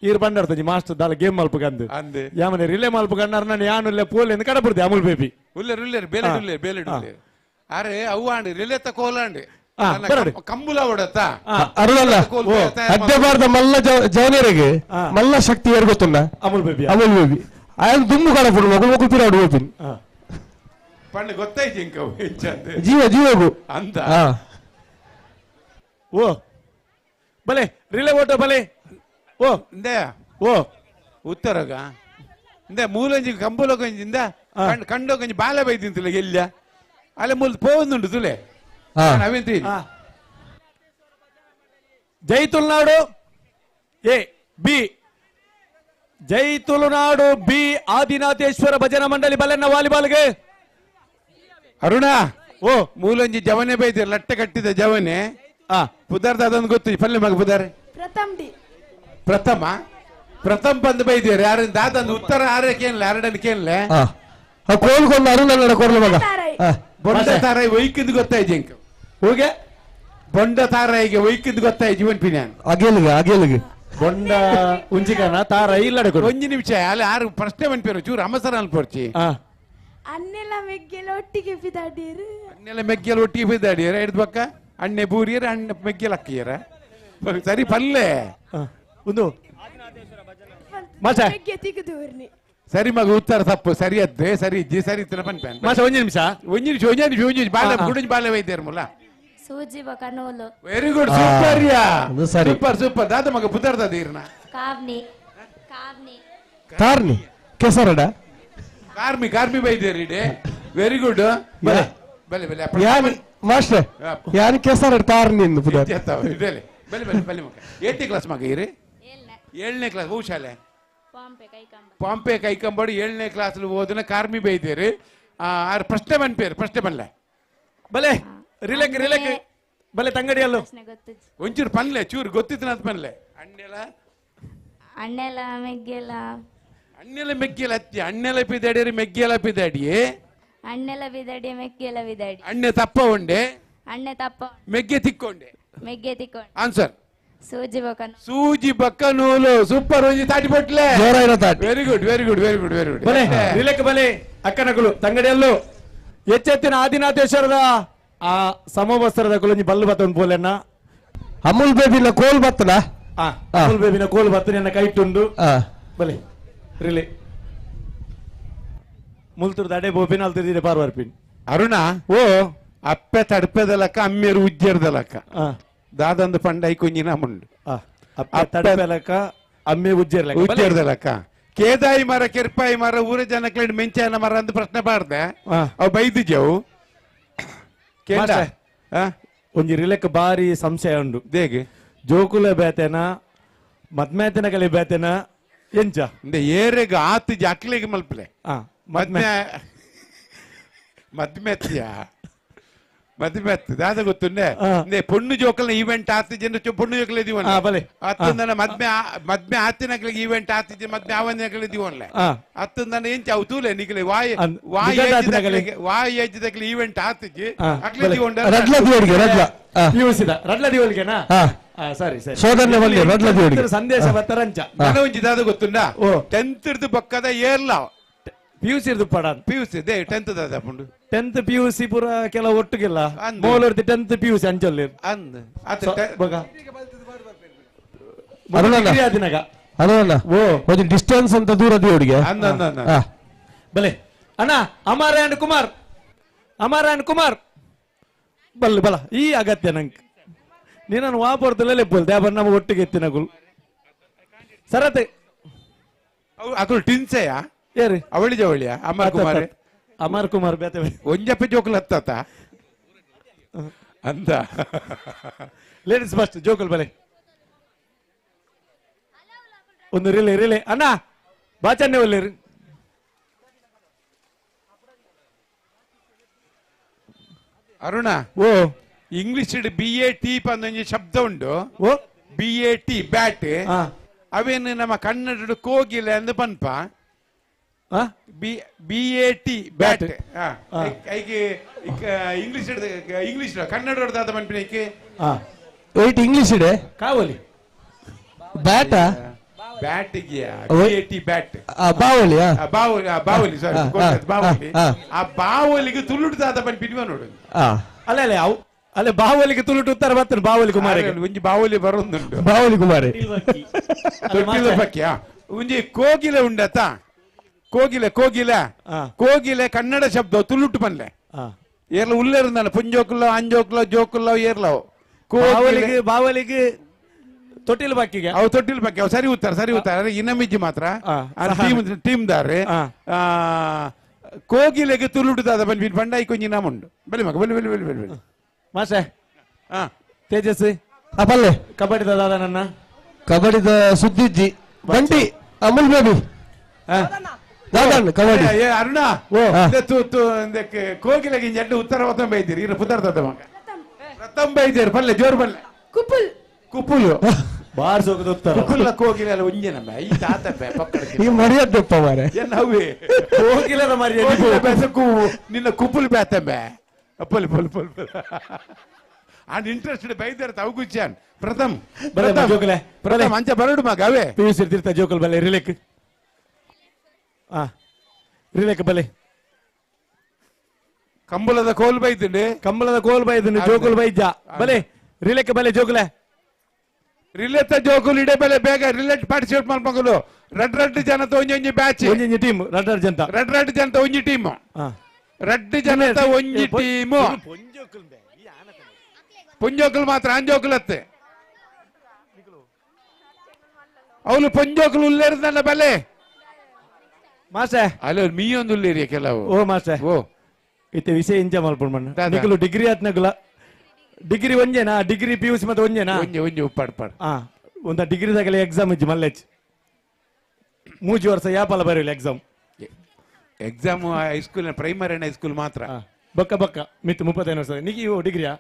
ಈರ್ ಬಂಡಾರ್ತಂಜಿ ಮಾಸ್ಟರ್ ದಾಲ ಗೇಮ್ ಮಲ್ಪಗಂದು ಅಂದೆ ಯಾಮನೆ ರಿಲೇ ಮಲ್ಪಗಣ್ಣಾರ ನಾನು ಯಾನು ಪೋಲ್ ಎಂದು ಕಡಬುರ್ದಿ ಅಮುಲ್ ಬೇಬಿ ಉಲ್ಲೇರು ಉಲ್ಲೇರು ಬೇಲೆಡುಲ್ಲೇರು ಬೇಲೆಡುಲ್ಲೇರು. ಅರೆ ಅವ್ವಾಂಡು ರಿಲೇ ತಕೋಲಾಂಡು ಕಂಬುಲ ಹೊಡತ ಅರುಣಲ್ಲ ಅಡ್ಡಬಾರ್ದ ಮಲ್ಲ ಜವನರಿಗೆ ಮಲ್ಲ ಶಕ್ತಿ ಯಾರು ಗೊತ್ತುಂಡ? ಅಮುಲ್ ಬೇಬಿ. ಅಮುಲ್ ಬೇಬಿ ಆಯ್ ದುಮ್ಮು ಕಡಪುಡು ಮಗು ಮಗು ಪಿರಾಡು ಹೋಗ್ತೀನಿ ಪಂಡ ಗೊತ್ತಾಯ್ತು ಇಂಕ ಜೀವ ಜೀವಗು ಅಂತ. ಓ ಬಲೆ ರಿಲೇ ಓಟ ಬಲೆ. ಓ ಇಂದೆ ಓ ಉತ್ತರಗ ಇಂದೆ ಮೂಲಂಜಿ ಕಂಬುಲ ಕೊಂಜಿಂದ ಕಂಡೋ ಕೊಂಜಿ ಬಾಲೆ ಬೈದಿಂತಿಲ್ಲ ಎಲ್ಲ ಅಲ್ಲೇ ಮೂಲ ಪೋಂದುಂಡು ತುಲೆ ಅವೆಂತ. ಜೈ ತುಳುನಾಡು ಎ ಬಿ, ಜೈ ತುಳುನಾಡು ಬಿ ಆದಿನಾಥೇಶ್ವರ ಭಜನಾ ಮಂಡಳಿ ಬಲೆನ್ನ ವಾಲಿಬಾಲ್ಗೆ. ಅರುಣ ಓ ಮೂಲಂಜಿ ಜವನೆ ಬೈದಿರ ಲಟ್ಟೆ ಕಟ್ಟಿದ ಜವನೆ ಪುದಾರ್ದ ಅದೊಂದು ಗೊತ್ತು ಪಲ್ಲೆ ಮಗ ಪುದಾರೆ ಪ್ರಥಮ್ ಡಿ ಪ್ರಥಮ ಪ್ರಥಮ್ ಬಂದು ಬೈದಿರ ಯಾರು ದಾದಂದು ಉತ್ತರ ಆರೆ ಕೇನ್ಲೆ ಅರಡಲ್ಲಿ ಕೇನ್ಲೆ ಕೋಲ್ಕೊಂಡು ಅರುಣ ಕೊರ್ಲ ಮಗ ಬೊಂಡ ತಾರಾಯಿ ಒಯ್ಕಿದ್ ಗೊತ್ತಾಯ್ತು ಇಂಕ ಹೋಗೆ ಬೊಂಡ ತಾರಾಯಿಗೆ ಒಯ್ಕಿದ್ ಗೊತ್ತಾಯ್ತು ಇವನ್ ಪಿನ್ಯಾನ್ ಅಗೇಲಿಗೆ ಅಗೇಲಿಗೆ ಬೊಂಡ ಉಂಜಿಕನ ತಾರಾಯಿ ಇಲ್ಲ ಒಂಜಿ ನಿಮಿಷ ಅಲ್ಲಿ ಆರು ಪ್ರಶ್ನೆ ಮನ್ಪೇರು ಚೂರು ಅಮಸರ ಅನ್ಪೊರ್ಚಿ. ಅನ್ನೆಲ್ಲ ಮೆಗ್ಗೆಲ್ಲ ಒಟ್ಟಿಗೆ ಬಿದಾಡಿರು ಅನ್ನೆಲ್ಲ ಮೆಗ್ಗೆಲ್ಲ ಒಟ್ಟಿಗೆ ಬಿದ್ದಾಡಿಯರ ಹಿಡ್ದು ಪಕ್ಕ ಅಣ್ಣೆ ಬೂರಿಯರ ಅಣ್ಣ ಮೆಗ್ಗೆಲ್ಲ ಅಕ್ಕಿಯರ ಸರಿ ಪಲ್ಲೆ ಒಂದು ಸರಿ ಮಗ ಉತ್ತರ ತಪ್ಪು ಸರಿ ಅದ್ದೆ ಸರಿ ಇಜ್ಜಿ ಸರಿ ಇತ್ತಿನ ಪನ್ಪೇನ್ ಮಾಸ ಒಂಜಿ ನಿಮಿಷ ಒಂಜಿ ನಿಮಿಷ ಒಂಜಿ ನಿಮಿಷ ಒಂಜಿ ನಿಮಿಷ ಬಾಲೆ ಗುಡುಂಜಿ ಬಾಲೆ ವೈದ್ಯರು ಮುಲ್ಲ ಸೂಜಿ ಬಕನೂಲು. ವೆರಿ ಗುಡ್ ಸೂಪರ್ ಯಾ ಸೂಪರ್ ಸೂಪರ್ ದಾದ ಮಗ ಪುದರ್ದ ದೀರ್ನ ಕಾವ್ನಿ ಕಾವ್ನಿ ಕಾರ್ನಿ ಕೆಸರಡ ಕಾರ್ಮಿ ಕಾರ್ಮಿ ಬೈದೇರಿ ಇಡೆ ವೆರಿ ಗುಡ್ ಬಲೆ ಬಲೆ ಬಲೆ ಯಾನ್ ಮಾಸ್ಟರ್ ಯಾನ್ ಕೆಸರಡ ತಾರ್ನಿ ಇಂದು ಪುದರ್ ಇಡಲೆ ಬಲೆ ಬಲೆ ಬಲೆ ಮಗ ಏಟನೇ ಕ್ಲಾಸ್ ಮಗ ಇರಿ? ಏಳನೇ ಕ್ಲಾಸ್. ಹೂ ಶಾಲೆ ಪಾಂಪೆ ಕೈಕಂಬಾಡು ಏಳನೇ ಕ್ಲಾಸ್ ಓದಿನ ಕಾರ್ಮಿ ಬೈದೇರಿ. ಆರು ಪ್ರಶ್ನೆ ಬನ್ಪೇರು ಪ್ರಶ್ನೆ ಬನ್ಲೆ ಬಲೆ ರಿಲೆಕ್ ರಿಲೆಕ್ ಬಲೆ ತಂಗಡಿಯಲ್ಲು ಒಂಚೂರು ಪನ್ಲೆ ಚೂರು ಗೊತ್ತಿತ್ತು ಅಂತ ಪನ್ಲೆ. ಅಣ್ಣೆಲ ಅಣ್ಣೆಲ ಮೆಗ್ಗೆಲ ಅಣ್ಣೆಲ ಮೆಗ್ಗೆಲ ಅತ್ತಿ ಅಣ್ಣೆಲ ಪಿದಾಡಿಯರಿ ಮೆಗ್ಗೆಲ ಪಿದಾಡಿ ಅಣ್ಣೆಲ ಬಿದಾಡಿ ಮೆಗ್ಗೆಲ ಬಿದಾಡಿ ಅಣ್ಣೆ ತಪ್ಪ ಉಂಡೆ ಅಣ್ಣೆ ತಪ್ಪ ಮೆಗ್ಗೆ ತಿಕ್ಕೊಂಡೆ ಮೆಗ್ಗೆ ತಿಕ್ಕೊಂಡೆ ಆನ್ಸರ್ ಸೂಜಿ ಬೊಕ್ಕ ಸೂಜಿ ಬಕ್ಕ ನೂಲು ಸೂಪರ್ ಒಂಜಿ ತಾಟಿ ಬೊಟ್ಲೆ very good very good very good very good ಬಲೆ ರಿಲೆಕ್ ಬಲೆ ಅಕ್ಕನಗಳು ತಂಗಡಿಯಲ್ಲು ಎಚ್ಚೆತ್ತಿನ ಆದಿನಾಥೇಶ್ವರದ ಆ ಸಮವಸ್ತ್ರದ ಕುಲಂಜಿ ಬಲ್ಲು ಬತ್ತೊಂದು ಪೋಲೆನ್ನ ಅಮುಲ್ ಬೇಬಿನ ಕೋಲ್ ಬತ್ತನ ಅಮುಲ್ ಬೇಬಿನ ಕೋಲ್ ಬತ್ತನ ಕೈಟುಂಡು ಬಲೆ ರಿಲೆ ಮುಲ್ತುರ್ದ ಅಡೆ ಬೋಪಿನ ಅಲ್ತಿರ್ದಿದೆ ಪಾರ್ವರ್ಪಿನ್. ಅರುಣ ಓ ಅಪ್ಪೆ ತಡ್ಪೆದಲಕ್ಕ ಅಮ್ಮೇರು ಉಜ್ಜೆರ್ದಲಕ್ಕ ದಾದಂದು ಪಂಡ ಐಕೊಂಜಿನ ಮುಂಡು ಅಪ್ಪೆ ತಡ್ಪೆಲಕ್ಕ ಅಮ್ಮೆ ಉಜ್ಜೆರ್ಲಕ್ಕ ಉಜ್ಜೆರ್ದಲಕ್ಕ ಕೇದಾಯಿ ಮರ ಕೆರ್ಪಾಯಿ ಮರ ಊರ ಜನಕ್ಲೆ ಮೆಂಚಾಯನ ಮರ ಅಂತ ಪ್ರಶ್ನೆ ಪಾಡ್ದೆ ಅವು ಬೈದಿಜವು. ಒಂಜಿ ರಿಲೆಕ್ ಬಾರಿ ಸಂಶಯ ಉಂಡು ದೇಗೆ ಜೋಕುಲ ಬೇತೆನ ಮದ್ಮೇತನ ಕಲೆ ಬೇತೆನ ಎಂಚ ಏರೆಗ್ ಆತು ಜಾಕ್ಲೆಗ್ ಮಲ್ಪಲೆ ಮದ್ಮೆ ಮದ್ಮೆತ್ತಿಯ ಮದ್ಮೆತ್ತು ದಾದ ಗೊತ್ತುಂಡೆ ಪೊಣ್ಣು ಜೋಕಲ್ನ ಈವೆಂಟ್ ಆತು ಜನ ಪೊಣ್ಣು ಜೋಕಲ ಇದೀವಲ್ಲ ಅತ್ತಂದನ ಮದ್ಮೆ ಮದ್ಮೆ ಆತಿನಕ್ಲಿಗೆ ಈವೆಂಟ್ ಆತಿಜ ಮದ್ಮೆ ಆವಂದಿನಕ್ಲೆ ಇದೀವನ್ಲೆ ಅತ್ತಂದನ ಎಂಚ ಅವು ತೂಲೆ ನಿಕ್ಲೆ ವಾಯ್ ವಾಯ್ ವಾಯ್ ಏಜ್ದಕ್ಲೆ ಈವೆಂಟ್ ಆತಿಜಿ ಅಕ್ಲೆ ದಿವೊಂಡ ರಡ್ಲ ದಿವಳಿಗೆ ರಡ್ಲ ಪಿಯುಸಿದ ರಡ್ಲ ದಿವಳಿಗೆನಾ ಸರಿ ಸರಿ ಶೋಧನೆ ಬಂದೆ ರಡ್ಲ ದಿವಳಿಗೆ ಸಂದೇಶ ಬತ್ತರಂಚ ನನ ಒಂಜಿ ದಾದ ಗೊತ್ತುಂಡ ಟೆಂತ್ ಇರ್ದು ಬಕ್ಕದ ಏರ್ಲ ಪಿಯುಸಿ ಇರ್ದು ಪಡ ಪಿಯುಸಿ they tenth ದಾದ ಪುಂಡು ಟೆಂತ್ ಪಿಯುಸಿ ಪೂರ ಕೆಲವು ಒಟ್ಟುಗಿಲ್ಲ ಮೋಲರ್ತಿ ಟೆಂತ್ ಪಿಯುಸಿ ಅಂಚಲ್ಲಿ ಅಂದ್ ಅರುಣಣ್ಣ ಒಂದು ಡಿಸ್ಟೆನ್ಸ್ ಅಂತ ದೂರ ದೇವರಿಗೆ ಬಲೆ ಅಣ್ಣ ಅಮರ್ ಅಂಡ್ ಕುಮಾರ್ ಅಮರ್ ಅಂಡ್ ಕುಮಾರ್ ಬಲ್ ಬಲ ಈ ಅಗತ್ಯ ನಂಗೆ ನೀನನ್ನು ವಾಪರ್ತಲೇ ಲೆಪ್ಪಲ್ ದೇವ ನಮ್ಮ ಒಟ್ಟಿಗೆ ಎತ್ತಿನಗುಲ್ ಸರತೆ ಅದು ಟಿನ್ಸೆಯ ಯಾರು ಅವಳಿ ಜವಳಿಯ ಅಮರ್ ಕುಮಾರ್ ಅಮರ್ ಕುಮಾರ್ ಬೇತೆ ಒಂಜಪ್ಪ ಜೋಕುಲ್ ಹತ್ತ ಅಂತ ಲೇಡೀಸ್ ಫಸ್ಟ್ ಜೋಕುಲ್ ಬಲೆ ಒಂದು ರಿಲೆ ರಿಲೆ ಅಣ್ಣ ಬಾಚನ್ನೆ ಒಲ್ಲೇರಿ Aruna oh English B A T ಪಂದೊಂಜಿ ಶಬ್ದ ಉಂಡು ಓ ಬಿ ಎ ಟಿ ಬ್ಯಾಟ್ ಅವೇನು ನಮ್ಮ ಕನ್ನಡ ಕೋಗಿಲೆ ಅಂದ್ ಪನ್ಪ B B A T bat. ಐಕೆ ಇಂಗ್ಲಿಷ್ ಇಂಗ್ಲಿಷ್ ಕನ್ನಡ ದಾದ ಪನ್ಪಿನ ಐಕೆ ವೆಯ್ಟ್ ಇಂಗ್ಲಿಷ್ ಇದೆ ಕಾವಲಿ ಬ್ಯಾಟ ಬ್ಯಾಟಿಗೆ B A T bat. ಬಾವಲಿ. ಬಾವಲಿ ಬಾವಲಿ ಸಾರಿ ಬಾವಲಿ. ಆ ಬಾವಲಿಗೆ ತುಳುಟು ದಾದ ಪನ್ಪಿನ ನೋಡು. ಅಲ್ಲ ಅಲ್ಲ ಅವು ಅಲ್ಲ ಬಾವಲಿಗೆ ತುಳುಟು ಉತ್ತರ ಬರ್ತಾನೆ ಬಾವಲಿ ಕುಮಾರಿ. ಒಂಜಿ ಬಾವಲಿ ಬರೋದುಂಟು ಬಾವಲಿ ಕುಮಾರಿ ತೊಟ್ಟಿಲ ಪಕ್ಕಿಯ ಒಂಜಿ ಕೋಗಿಲೆ ಉಂಡತ. ಕೋಗಿಲೆ ಕೋಗಿಲೆ ಕೋಗಿಲೆ ಕನ್ನಡ ಶಬ್ದ ತುಳುಟು ಪನ್ಲೆ ಏರ್ಲ ಉಲ್ಲೇರುಂದಾನ ಪುಂಜೋಕುಲ್ಲ ಅಂಜೋಕುಲ್ಲ ಜೋಕುಲ್ಲ ಏರ್ಲವು. ಬಾವಲಿಗೆ ಬಾವಲಿಗೆ ತೊಟ್ಟಿಲ್ ಬಾಕಿಗೆ ಅವು ತೊಟ್ಟಿಲ್ ಬಾಕಿ ಅವು ಸರಿ ಉತ್ತರ ಸರಿ ಉತ್ತರ ಇನ್ನಮಿಜ್ಜಿ ಮಾತ್ರ ಟೀಮ್ ಟೀಮ್ ದಾರೆ. ಕೋಗಿಲೆಗೆ ತುಳುಟು ದಾದ ಪನ್ಪಿ ಬಂಡಾಯಿ ಕೊಂಜಿ ನಾಮುಂಡು. ಬಲಿ ಮಗ ಬಲಿ ಬಲಿ ಬಲಿ ಬಲಿ ಬಲಿ ಮಾಸೆ. ತೇಜಸ್ವಿ ಪಲ್ಲೆ ಕಬಡ್ಡಿದ ದಾದ ನನ್ನ ಕಬಡ್ಡಿದ ಸುದ್ದಿಜ್ಜಿ ಬಂಟಿ ಅಮುಲ್ ಬೇಬಿ ದಾದಣ್ಣ ಕಬಡ್ಡಿ. ಅರುಣ ಕೋಗಿಲೆಗೆ ಜಡ್ಡು ಉತ್ತರ ಒತ್ತಂಬ ಇದ್ದೀರಿ ಇರ ಪುದರ್ ದಾದ ಮಗ ಪ್ರಥಮ ಬೈದೇರು ಪಲ್ಲೆ ಜೋರು ಪಲ್ಲೆ. ಕುಪುಲ್ ಕುಪುಲು ಬಾರ್ ಸೋಕದ ಉತ್ತರ ಕುಪುಲ್ಲ ಕೋಗಿಲೆ ಅಲ್ಲ ಒಂಜೆ ನಮ್ಮ ಈ ತಾತ ಪಕ್ಕಡ ಈ ಮರ್ಯಾದಪ್ಪ ಮಾರೆ ಅವೇ ಕೋಗಿಲದ ಮರ್ಯಾದೆ ಬೆಸಕು ನಿನ್ನ ಕುಪುಲ್ ಬ್ಯಾತಂಬೆ ಪಲ್ ಪಲ್ ಪಲ್ ಅಂಡ್ ಇಂಟ್ರೆಸ್ಟೆಡ್ ಬೈದಾರ ತಾವು ಗುಚ್ಚಾನ್ ಪ್ರಥಮ್ ಜೋಕುಲೆ ಪ್ರಥಮ್ ಅಂಚ ಬರಡು ಮಗ ಅವೇ ಪಿ ಯು ಸಿ ತೀರ್ಥ ಜೋಕುಲ್ ಬಲೆ ರಿಲೇಕ್ ರಿಲೇಕ್ ಬಲೆ ಕಂಬಳದ ಕೋಲ್ ಬೈದುಂಡು ಕಂಬಳದ ಕೋಲ್ ಬೈದುಂಡು ಜೋಕುಲ್ ಬೈಜ ಬಲೆ ರಿಲೇಕ್ ಬಲೆ ಜೋಕುಲೆ ರಿಲೇತ ಜೋಕುಲ್ ಇಡೆ ಬಲೆ ಬೇಗ ರಿಲೇಟ್ ಪಾರ್ಟಿಸಿಪೇಟ್ ಮಾಡ್ಮಗಲು ರಡ್ ರಡ್ ಜನತ ಒಂಜಿ ಒಂಜಿ ಬ್ಯಾಚ್ ಒಂಜಿ ಟೀಮ್ ರಡ್ ರಡ್ ಜನತ ರಡ್ ರಡ್ ಜನತ ಒಂಜಿ ಟೀಮ್ ರಡ್ಡು ಜನತ ಒಂಜಿ ಟೀಮು ಪೊಂಜೋಕುಲು ಮಾತ್ರ ಅಂಜೋಕುಲು ಅತ್ತೆ ಅವನು ಪೊಂಜೋಕುಲು ಉಲ್ಲೇರ್ದಲ್ಲ ಬಲೆ ಮಾಸೆ ಅಲ್ಲ ಮೀಯೊಂದು ಉಲ್ಲೇರಿಯ ಕೆಲವು ಓ ಮಾಸೆ ಓ ಇತ್ತೆ ವಿಷಯ ಇಂಜ ಮಲ್ಪುಂಡು ಮಣ್ಣ ನಿಕುಲು ಡಿಗ್ರಿ ಆತ್ನಗುಲ ಡಿಗ್ರಿ ಒಂಜೇನಾ degree P U C ಮತ್ತೆ ಒಂಜೇನಾ ಒಂಜೆ ಒಂಜೆ ಉಪ್ಪಾಡ್ ಪಾಡ್ ಒಂದ ಡಿಗ್ರಿ ದಾಗಲೆ ಎಕ್ಸಾಮ್ ಇಜ್ಜಿ ಮಲ್ಲೆಚ್ ಮೂಜಿ ವರ್ಷ ಯಾಪಲ ಬರೀಲಿ exam exam high school primary and high school ಮಾತ್ರ ಬಕ್ಕ ಬಕ್ಕ ಮಿತ್ತು 35 ವರ್ಷ ನಿಗಿ ಡಿಗ್ರಿಯಾ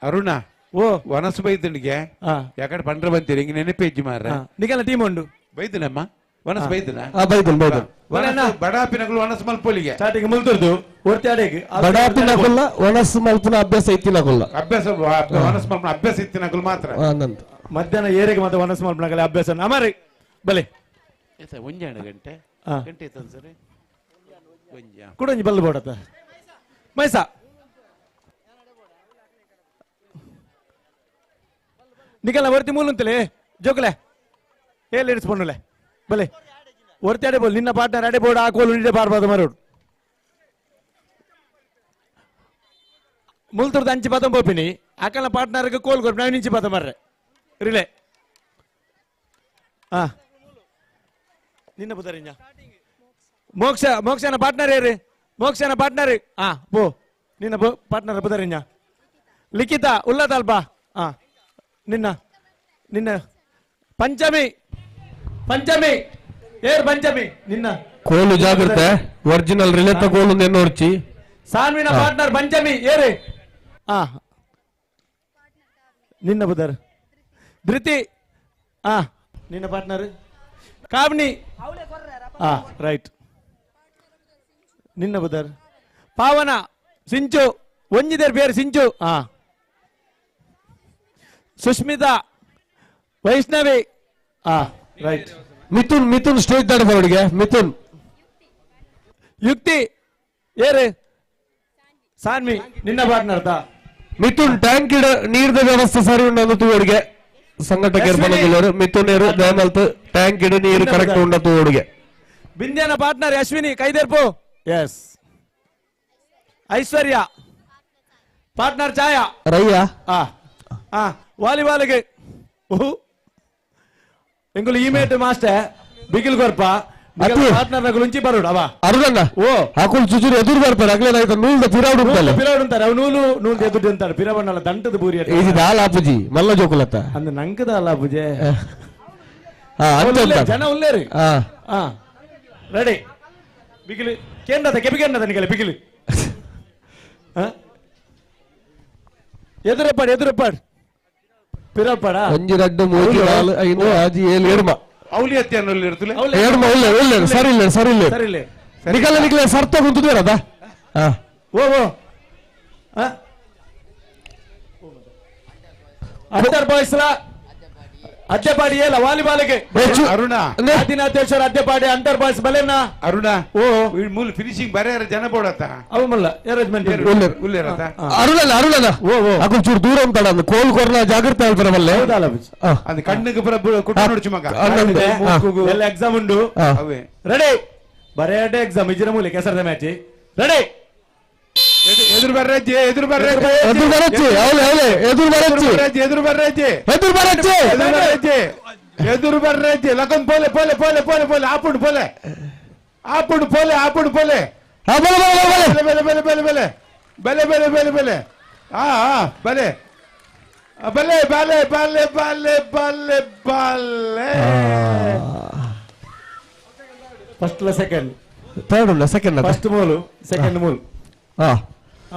ಅರುಣ ಓ ವನಸು ಬೈದುಂಡಿಗೆ ಯಾಕಡೆ ಪಂಡ್ರ ಬಂತೀರಿ ಹಿಂಗೆ ನೆನಪೇಜಿ ಮಾರ ನಿಗಲ್ಲ ಟೀಮ್ ಉಂಡು ಬೈದನಮ್ಮ ವನಸು ಬೈದನ ಬೈದನ್ ಬೈದನ್ ಬಡಾಪಿನಗಳು ವನಸು ಮಲ್ಪೊಲಿಗೆ ಸ್ಟಾರ್ಟಿಂಗ್ ಮುಲ್ತುರ್ದು ಒರ್ತಿ ಬಡಾಪಿನಕುಲ್ಲ ವನಸು ಮಲ್ಪುನ ಅಭ್ಯಾಸ ಇತ್ತಿನಕುಲ್ಲ ಅಭ್ಯಾಸ ವನಸು ಮಲ್ಪುನ ಅಭ್ಯಾಸ ಇತ್ತಿನಕುಲ್ ಮಾತ್ರ ಮಧ್ಯಾಹ್ನ ಏರಿಗೆ ಮತ್ತೆ ವನಸು ಮಲ್ಪನಕಲ್ಲ ಅಭ್ಯಾಸ ಅಮರಿ ಬಲೆ ಒಂಜಾಣ ಗಂಟೆ ಗಂಟೆ ಸರಿ ಕುಡಂಜಿ ಬಲ್ಲು ಬೋಡತ್ತ ಮೈಸಾ ನಿಕಲ್ಲ ಒರ್ತಿ ಮೂಲಂತಲೇ ಜೋಕಲೆ ಏಲ್ ಇಡಿಸ್ಕೊಂಡುಲೆ ಬಲೆ ಒರ್ತಿ ಅಡೆ ಬೋಲ್ ನಿನ್ನ ಪಾರ್ಟ್ನರ್ ಅಡೆ ಬೋರ್ಡ್ ಹಾಕೋಲು ನಿಂಡೆ ಬಾರ್ಬಾರ್ದು ಮರೋಡು ಮುಲ್ತುರ್ದು ಅಂಚಿ ಪದಂ ಪೋಪಿನಿ ಅಕಲ ಪಾರ್ಟ್ನರ್ಗೆ ಕೋಲ್ ಕೊರ್ಪಿ ನಾವು ನಿಂಚಿ ಪದ ಮರ್ರೆ ರಿಲೇ ಹಾ ನಿನ್ನ ಪುದರಿಂಜ ಮೋಕ್ಷ ಮೋಕ್ಷನ ಪಾರ್ಟ್ನರ್ ಏರಿ ಮೋಕ್ಷನ ಪಾರ್ಟ್ನರ್ ಹಾ ಪೋ ನಿನ್ನ ಪಾರ್ಟ್ನರ್ ಪುದರಿಂಜ ಲಿಖಿತ ಉಲ್ಲತಲ್ಪ ಹಾ ನಿನ್ನ ನಿನ್ನ ಪಂಚಮಿ ಪಂಚಮಿ ಏರ್ ಪಂಚಮಿ ನಿನ್ನ ಕೋಲು ಜಾಗ್ರತೆ ಒರಿಜಿನಲ್ ರಿಲೇತ ಕೋಲು ನೆನ್ನೋರ್ಚಿ ಸಾನ್ವಿನ ಪಾರ್ಟ್ನರ್ ಪಂಚಮಿ ಏರಿ ಹಾ ನಿನ್ನ ಬುದರ್ ಧೃತಿ ಹಾ ನಿನ್ನ ಪಾರ್ಟ್ನರ್ ಕಾವ್ನಿ ಹಾ ರೈಟ್ ನಿನ್ನ ಬುದರ್ ಪಾವನ ಸಿಂಚು ಒಂಜಿದೇರ್ ಬೇರೆ ಸಿಂಚು ಹಾ ಸುಷ್ಮಿತಾ ವೈಷ್ಣವಿ ಹಾ ರೈಟ್ ಮಿಥುನ್ ಮಿಥುನ್ ಸ್ಟೇಜ್ ದಾಡ ಮಿಥುನ್ ಯುಕ್ತಿ ಏರು ಸಾನ್ವಿ ನಿನ್ನ ಪಾರ್ಟ್ನರ್ ದಾ ಮಿಥುನ್ ಟ್ಯಾಂಕ್ ಇಡ ನೀರ್ದ ವ್ಯವಸ್ಥೆ ಸರಿ ಉಂಡು ತೂವಡಿಗೆ ಸಂಘಟಕರು ಬಲದಿಲ್ಲರು ಮಿಥುನ್ ಏರು ದಯಮಲ್ತ್ ಟ್ಯಾಂಕ್ ಇಡ ನೀರು ಕರೆಕ್ಟ್ ಉಂಡ ತೂವಡಿಗೆ ಬಿಂದ್ಯನ ಪಾರ್ಟ್ನರ್ ಅಶ್ವಿನಿ ಕೈದೇರ್ಪು ಎಸ್ ಐಶ್ವರ್ಯ ಪಾರ್ಟ್ನರ್ ಛಾಯಾ ರಯ್ಯ ಆ ಆ ವಾಲಿಬಾಲ್ಗೆ ಓಹ್ ಎಂಗುಲು ಇಮೇಟ್ ಮಾಸ್ಟರ್ ಬಿಗಿಲ್ ಕೊರ್ಪ ಪಾರ್ಟ್ನರ್ ನಗುಲು ಉಂಚಿ ಬರೋಡು ಅವ ಅರುಣಣ್ಣ ಓ ಅಕುಲ್ ಚುಚುರು ಎದುರು ಬರ್ತಾರೆ ಅಗ್ಲೇ ಆಯ್ತು ನೂಲ್ದ ಪಿರಾವುಡು ಉಂಟಲ್ಲ ಪಿರಾವುಡು ಅಂತಾರೆ ಅವು ನೂಲು ನೂಲು ಎದುರು ಅಂತಾರೆ ಪಿರವಣ್ಣಲ್ಲ ದಂಟದ ಬೂರಿ ಇದು ದಾಲ ಆಪುಜಿ ಮಲ್ಲ ಜೋಕುಲತ್ತ ಅಂದ ನಂಕದ ಅಲ್ಲ ಆಪುಜೆ ಅಂಚ ಜನ ಉಲ್ಲೇರಿ ಹಾ ರೆಡಿ ಬಿಗಿಲು ಕೇಂದ್ರದ ಕೆಬಿಗೆನ್ನದ ನಿಗಲೆ ಬಿಗಿಲು ಎದುರಪ್ಪಾಡ್ ಎದುರಪ್ಪಾಡ್ ಪಿರಪಡ 1 2 3 4 5 6 7 ಏರ್ಮ ಅವಲಿ ಅತ್ಯಾನ ಇರ್ತಲೆ ಏರ್ಮ ಉಲ್ಲೆ ಉಲ್ಲೆ ಸರಿ ಇಲ್ಲ ಸರಿ ಇಲ್ಲ ಸರಿ ಇಲ್ಲ ನಿಕಲ ನಿಕಲ ಸರ್ತ ಗುಂತುದೇರದ ಹಾ ಓ ಓ ಅಂಡರ್ ಬಾಯ್ಸ್ ಲ ಅದ್ದೆಪಾಡಿ ಏಲ ವಾಲಿಬಾಲ್ಗೆ ಅರುಣ ಆದಿನಾಥೇಶ್ವರ ಅದ್ದೆಪಾಡಿ ಅಂಡರ್ ಬಾಯ್ಸ್ ಬಲೆನಾ ಅರುಣ ಓ ಮೂಲ ಫಿನಿಶಿಂಗ್ ಬರೆಯಾರ ಜನ ಬೋಡತ್ತ ಅವು ಮಲ್ಲ ಅರೇಂಜ್ಮೆಂಟ್ ಉಲ್ಲೇರತ ಅರುಣಲ್ಲ ಅರುಣಲ್ಲ ಅಕುಲ್ ಚೂರು ದೂರ ಉಂಟಲ್ಲ ಅಂದ್ ಕೋಲ್ ಕೊರ್ನ ಜಾಗ್ರತೆ ಆಲ್ಪರವಲ್ಲೆ ಅದು ಕಣ್ಣಿಗೆ ಪುರ ಕುಟ್ಟ ನೋಡ್ಚು ಮಗ ಎಲ್ಲ ಎಕ್ಸಾಮ್ ಉಂಡು ಅವೇ ರೆಡಿ ಬರೆಯಡೆ ಎಕ್ಸಾಮ್ ಇಜಿನ ಮೂಲೆ ಕೆಸರದ ಮ್ಯಾಚ್ ರೆಡಿ ಎದುರು ಬರ್ರಜ್ಜಿ ಎದುರು ಬರ್ರಜ್ಜಿ ಎದುರು ಬರಚ್ಚಿ ಅವಲೆ ಅವಲೆ ಎದುರು ಬರಚ್ಚಿ ಎದುರು ಬರ್ರಜ್ಜಿ ಎದುರು ಬರಚ್ಚಿ ಎದುರು ಬರ್ರಜ್ಜಿ ಎದುರು ಬರ್ರಜ್ಜಿ ಲಗನ್ ಪೋಲೆ ಪೋಲೆ ಪೋಲೆ ಪೋಲೆ ಪೋಲೆ ಆಪುಡು ಪೋಲೆ ಆಪುಡು ಪೋಲೆ ಆಪುಡು ಪೋಲೆ ಬಲೆ ಬಲೆ ಬಲೆ ಬಲೆ ಬಲೆ ಬಲೆ ಬಲೆ ಬಲೆ ಬಲೆ ಆ ಬಲೆ ಬಲೆ ಬಲೆ ಬಲೆ ಬಲೆ ಬಲೆ ಬಲೆ ಫಸ್ಟ್ ಸೆಕೆಂಡ್ ಥರ್ಡ್ ಉಲ್ಲ ಸೆಕೆಂಡ್ ಫಸ್ಟ್ ಮೂಲು ಸೆಕೆಂಡ್ ಮೂಲು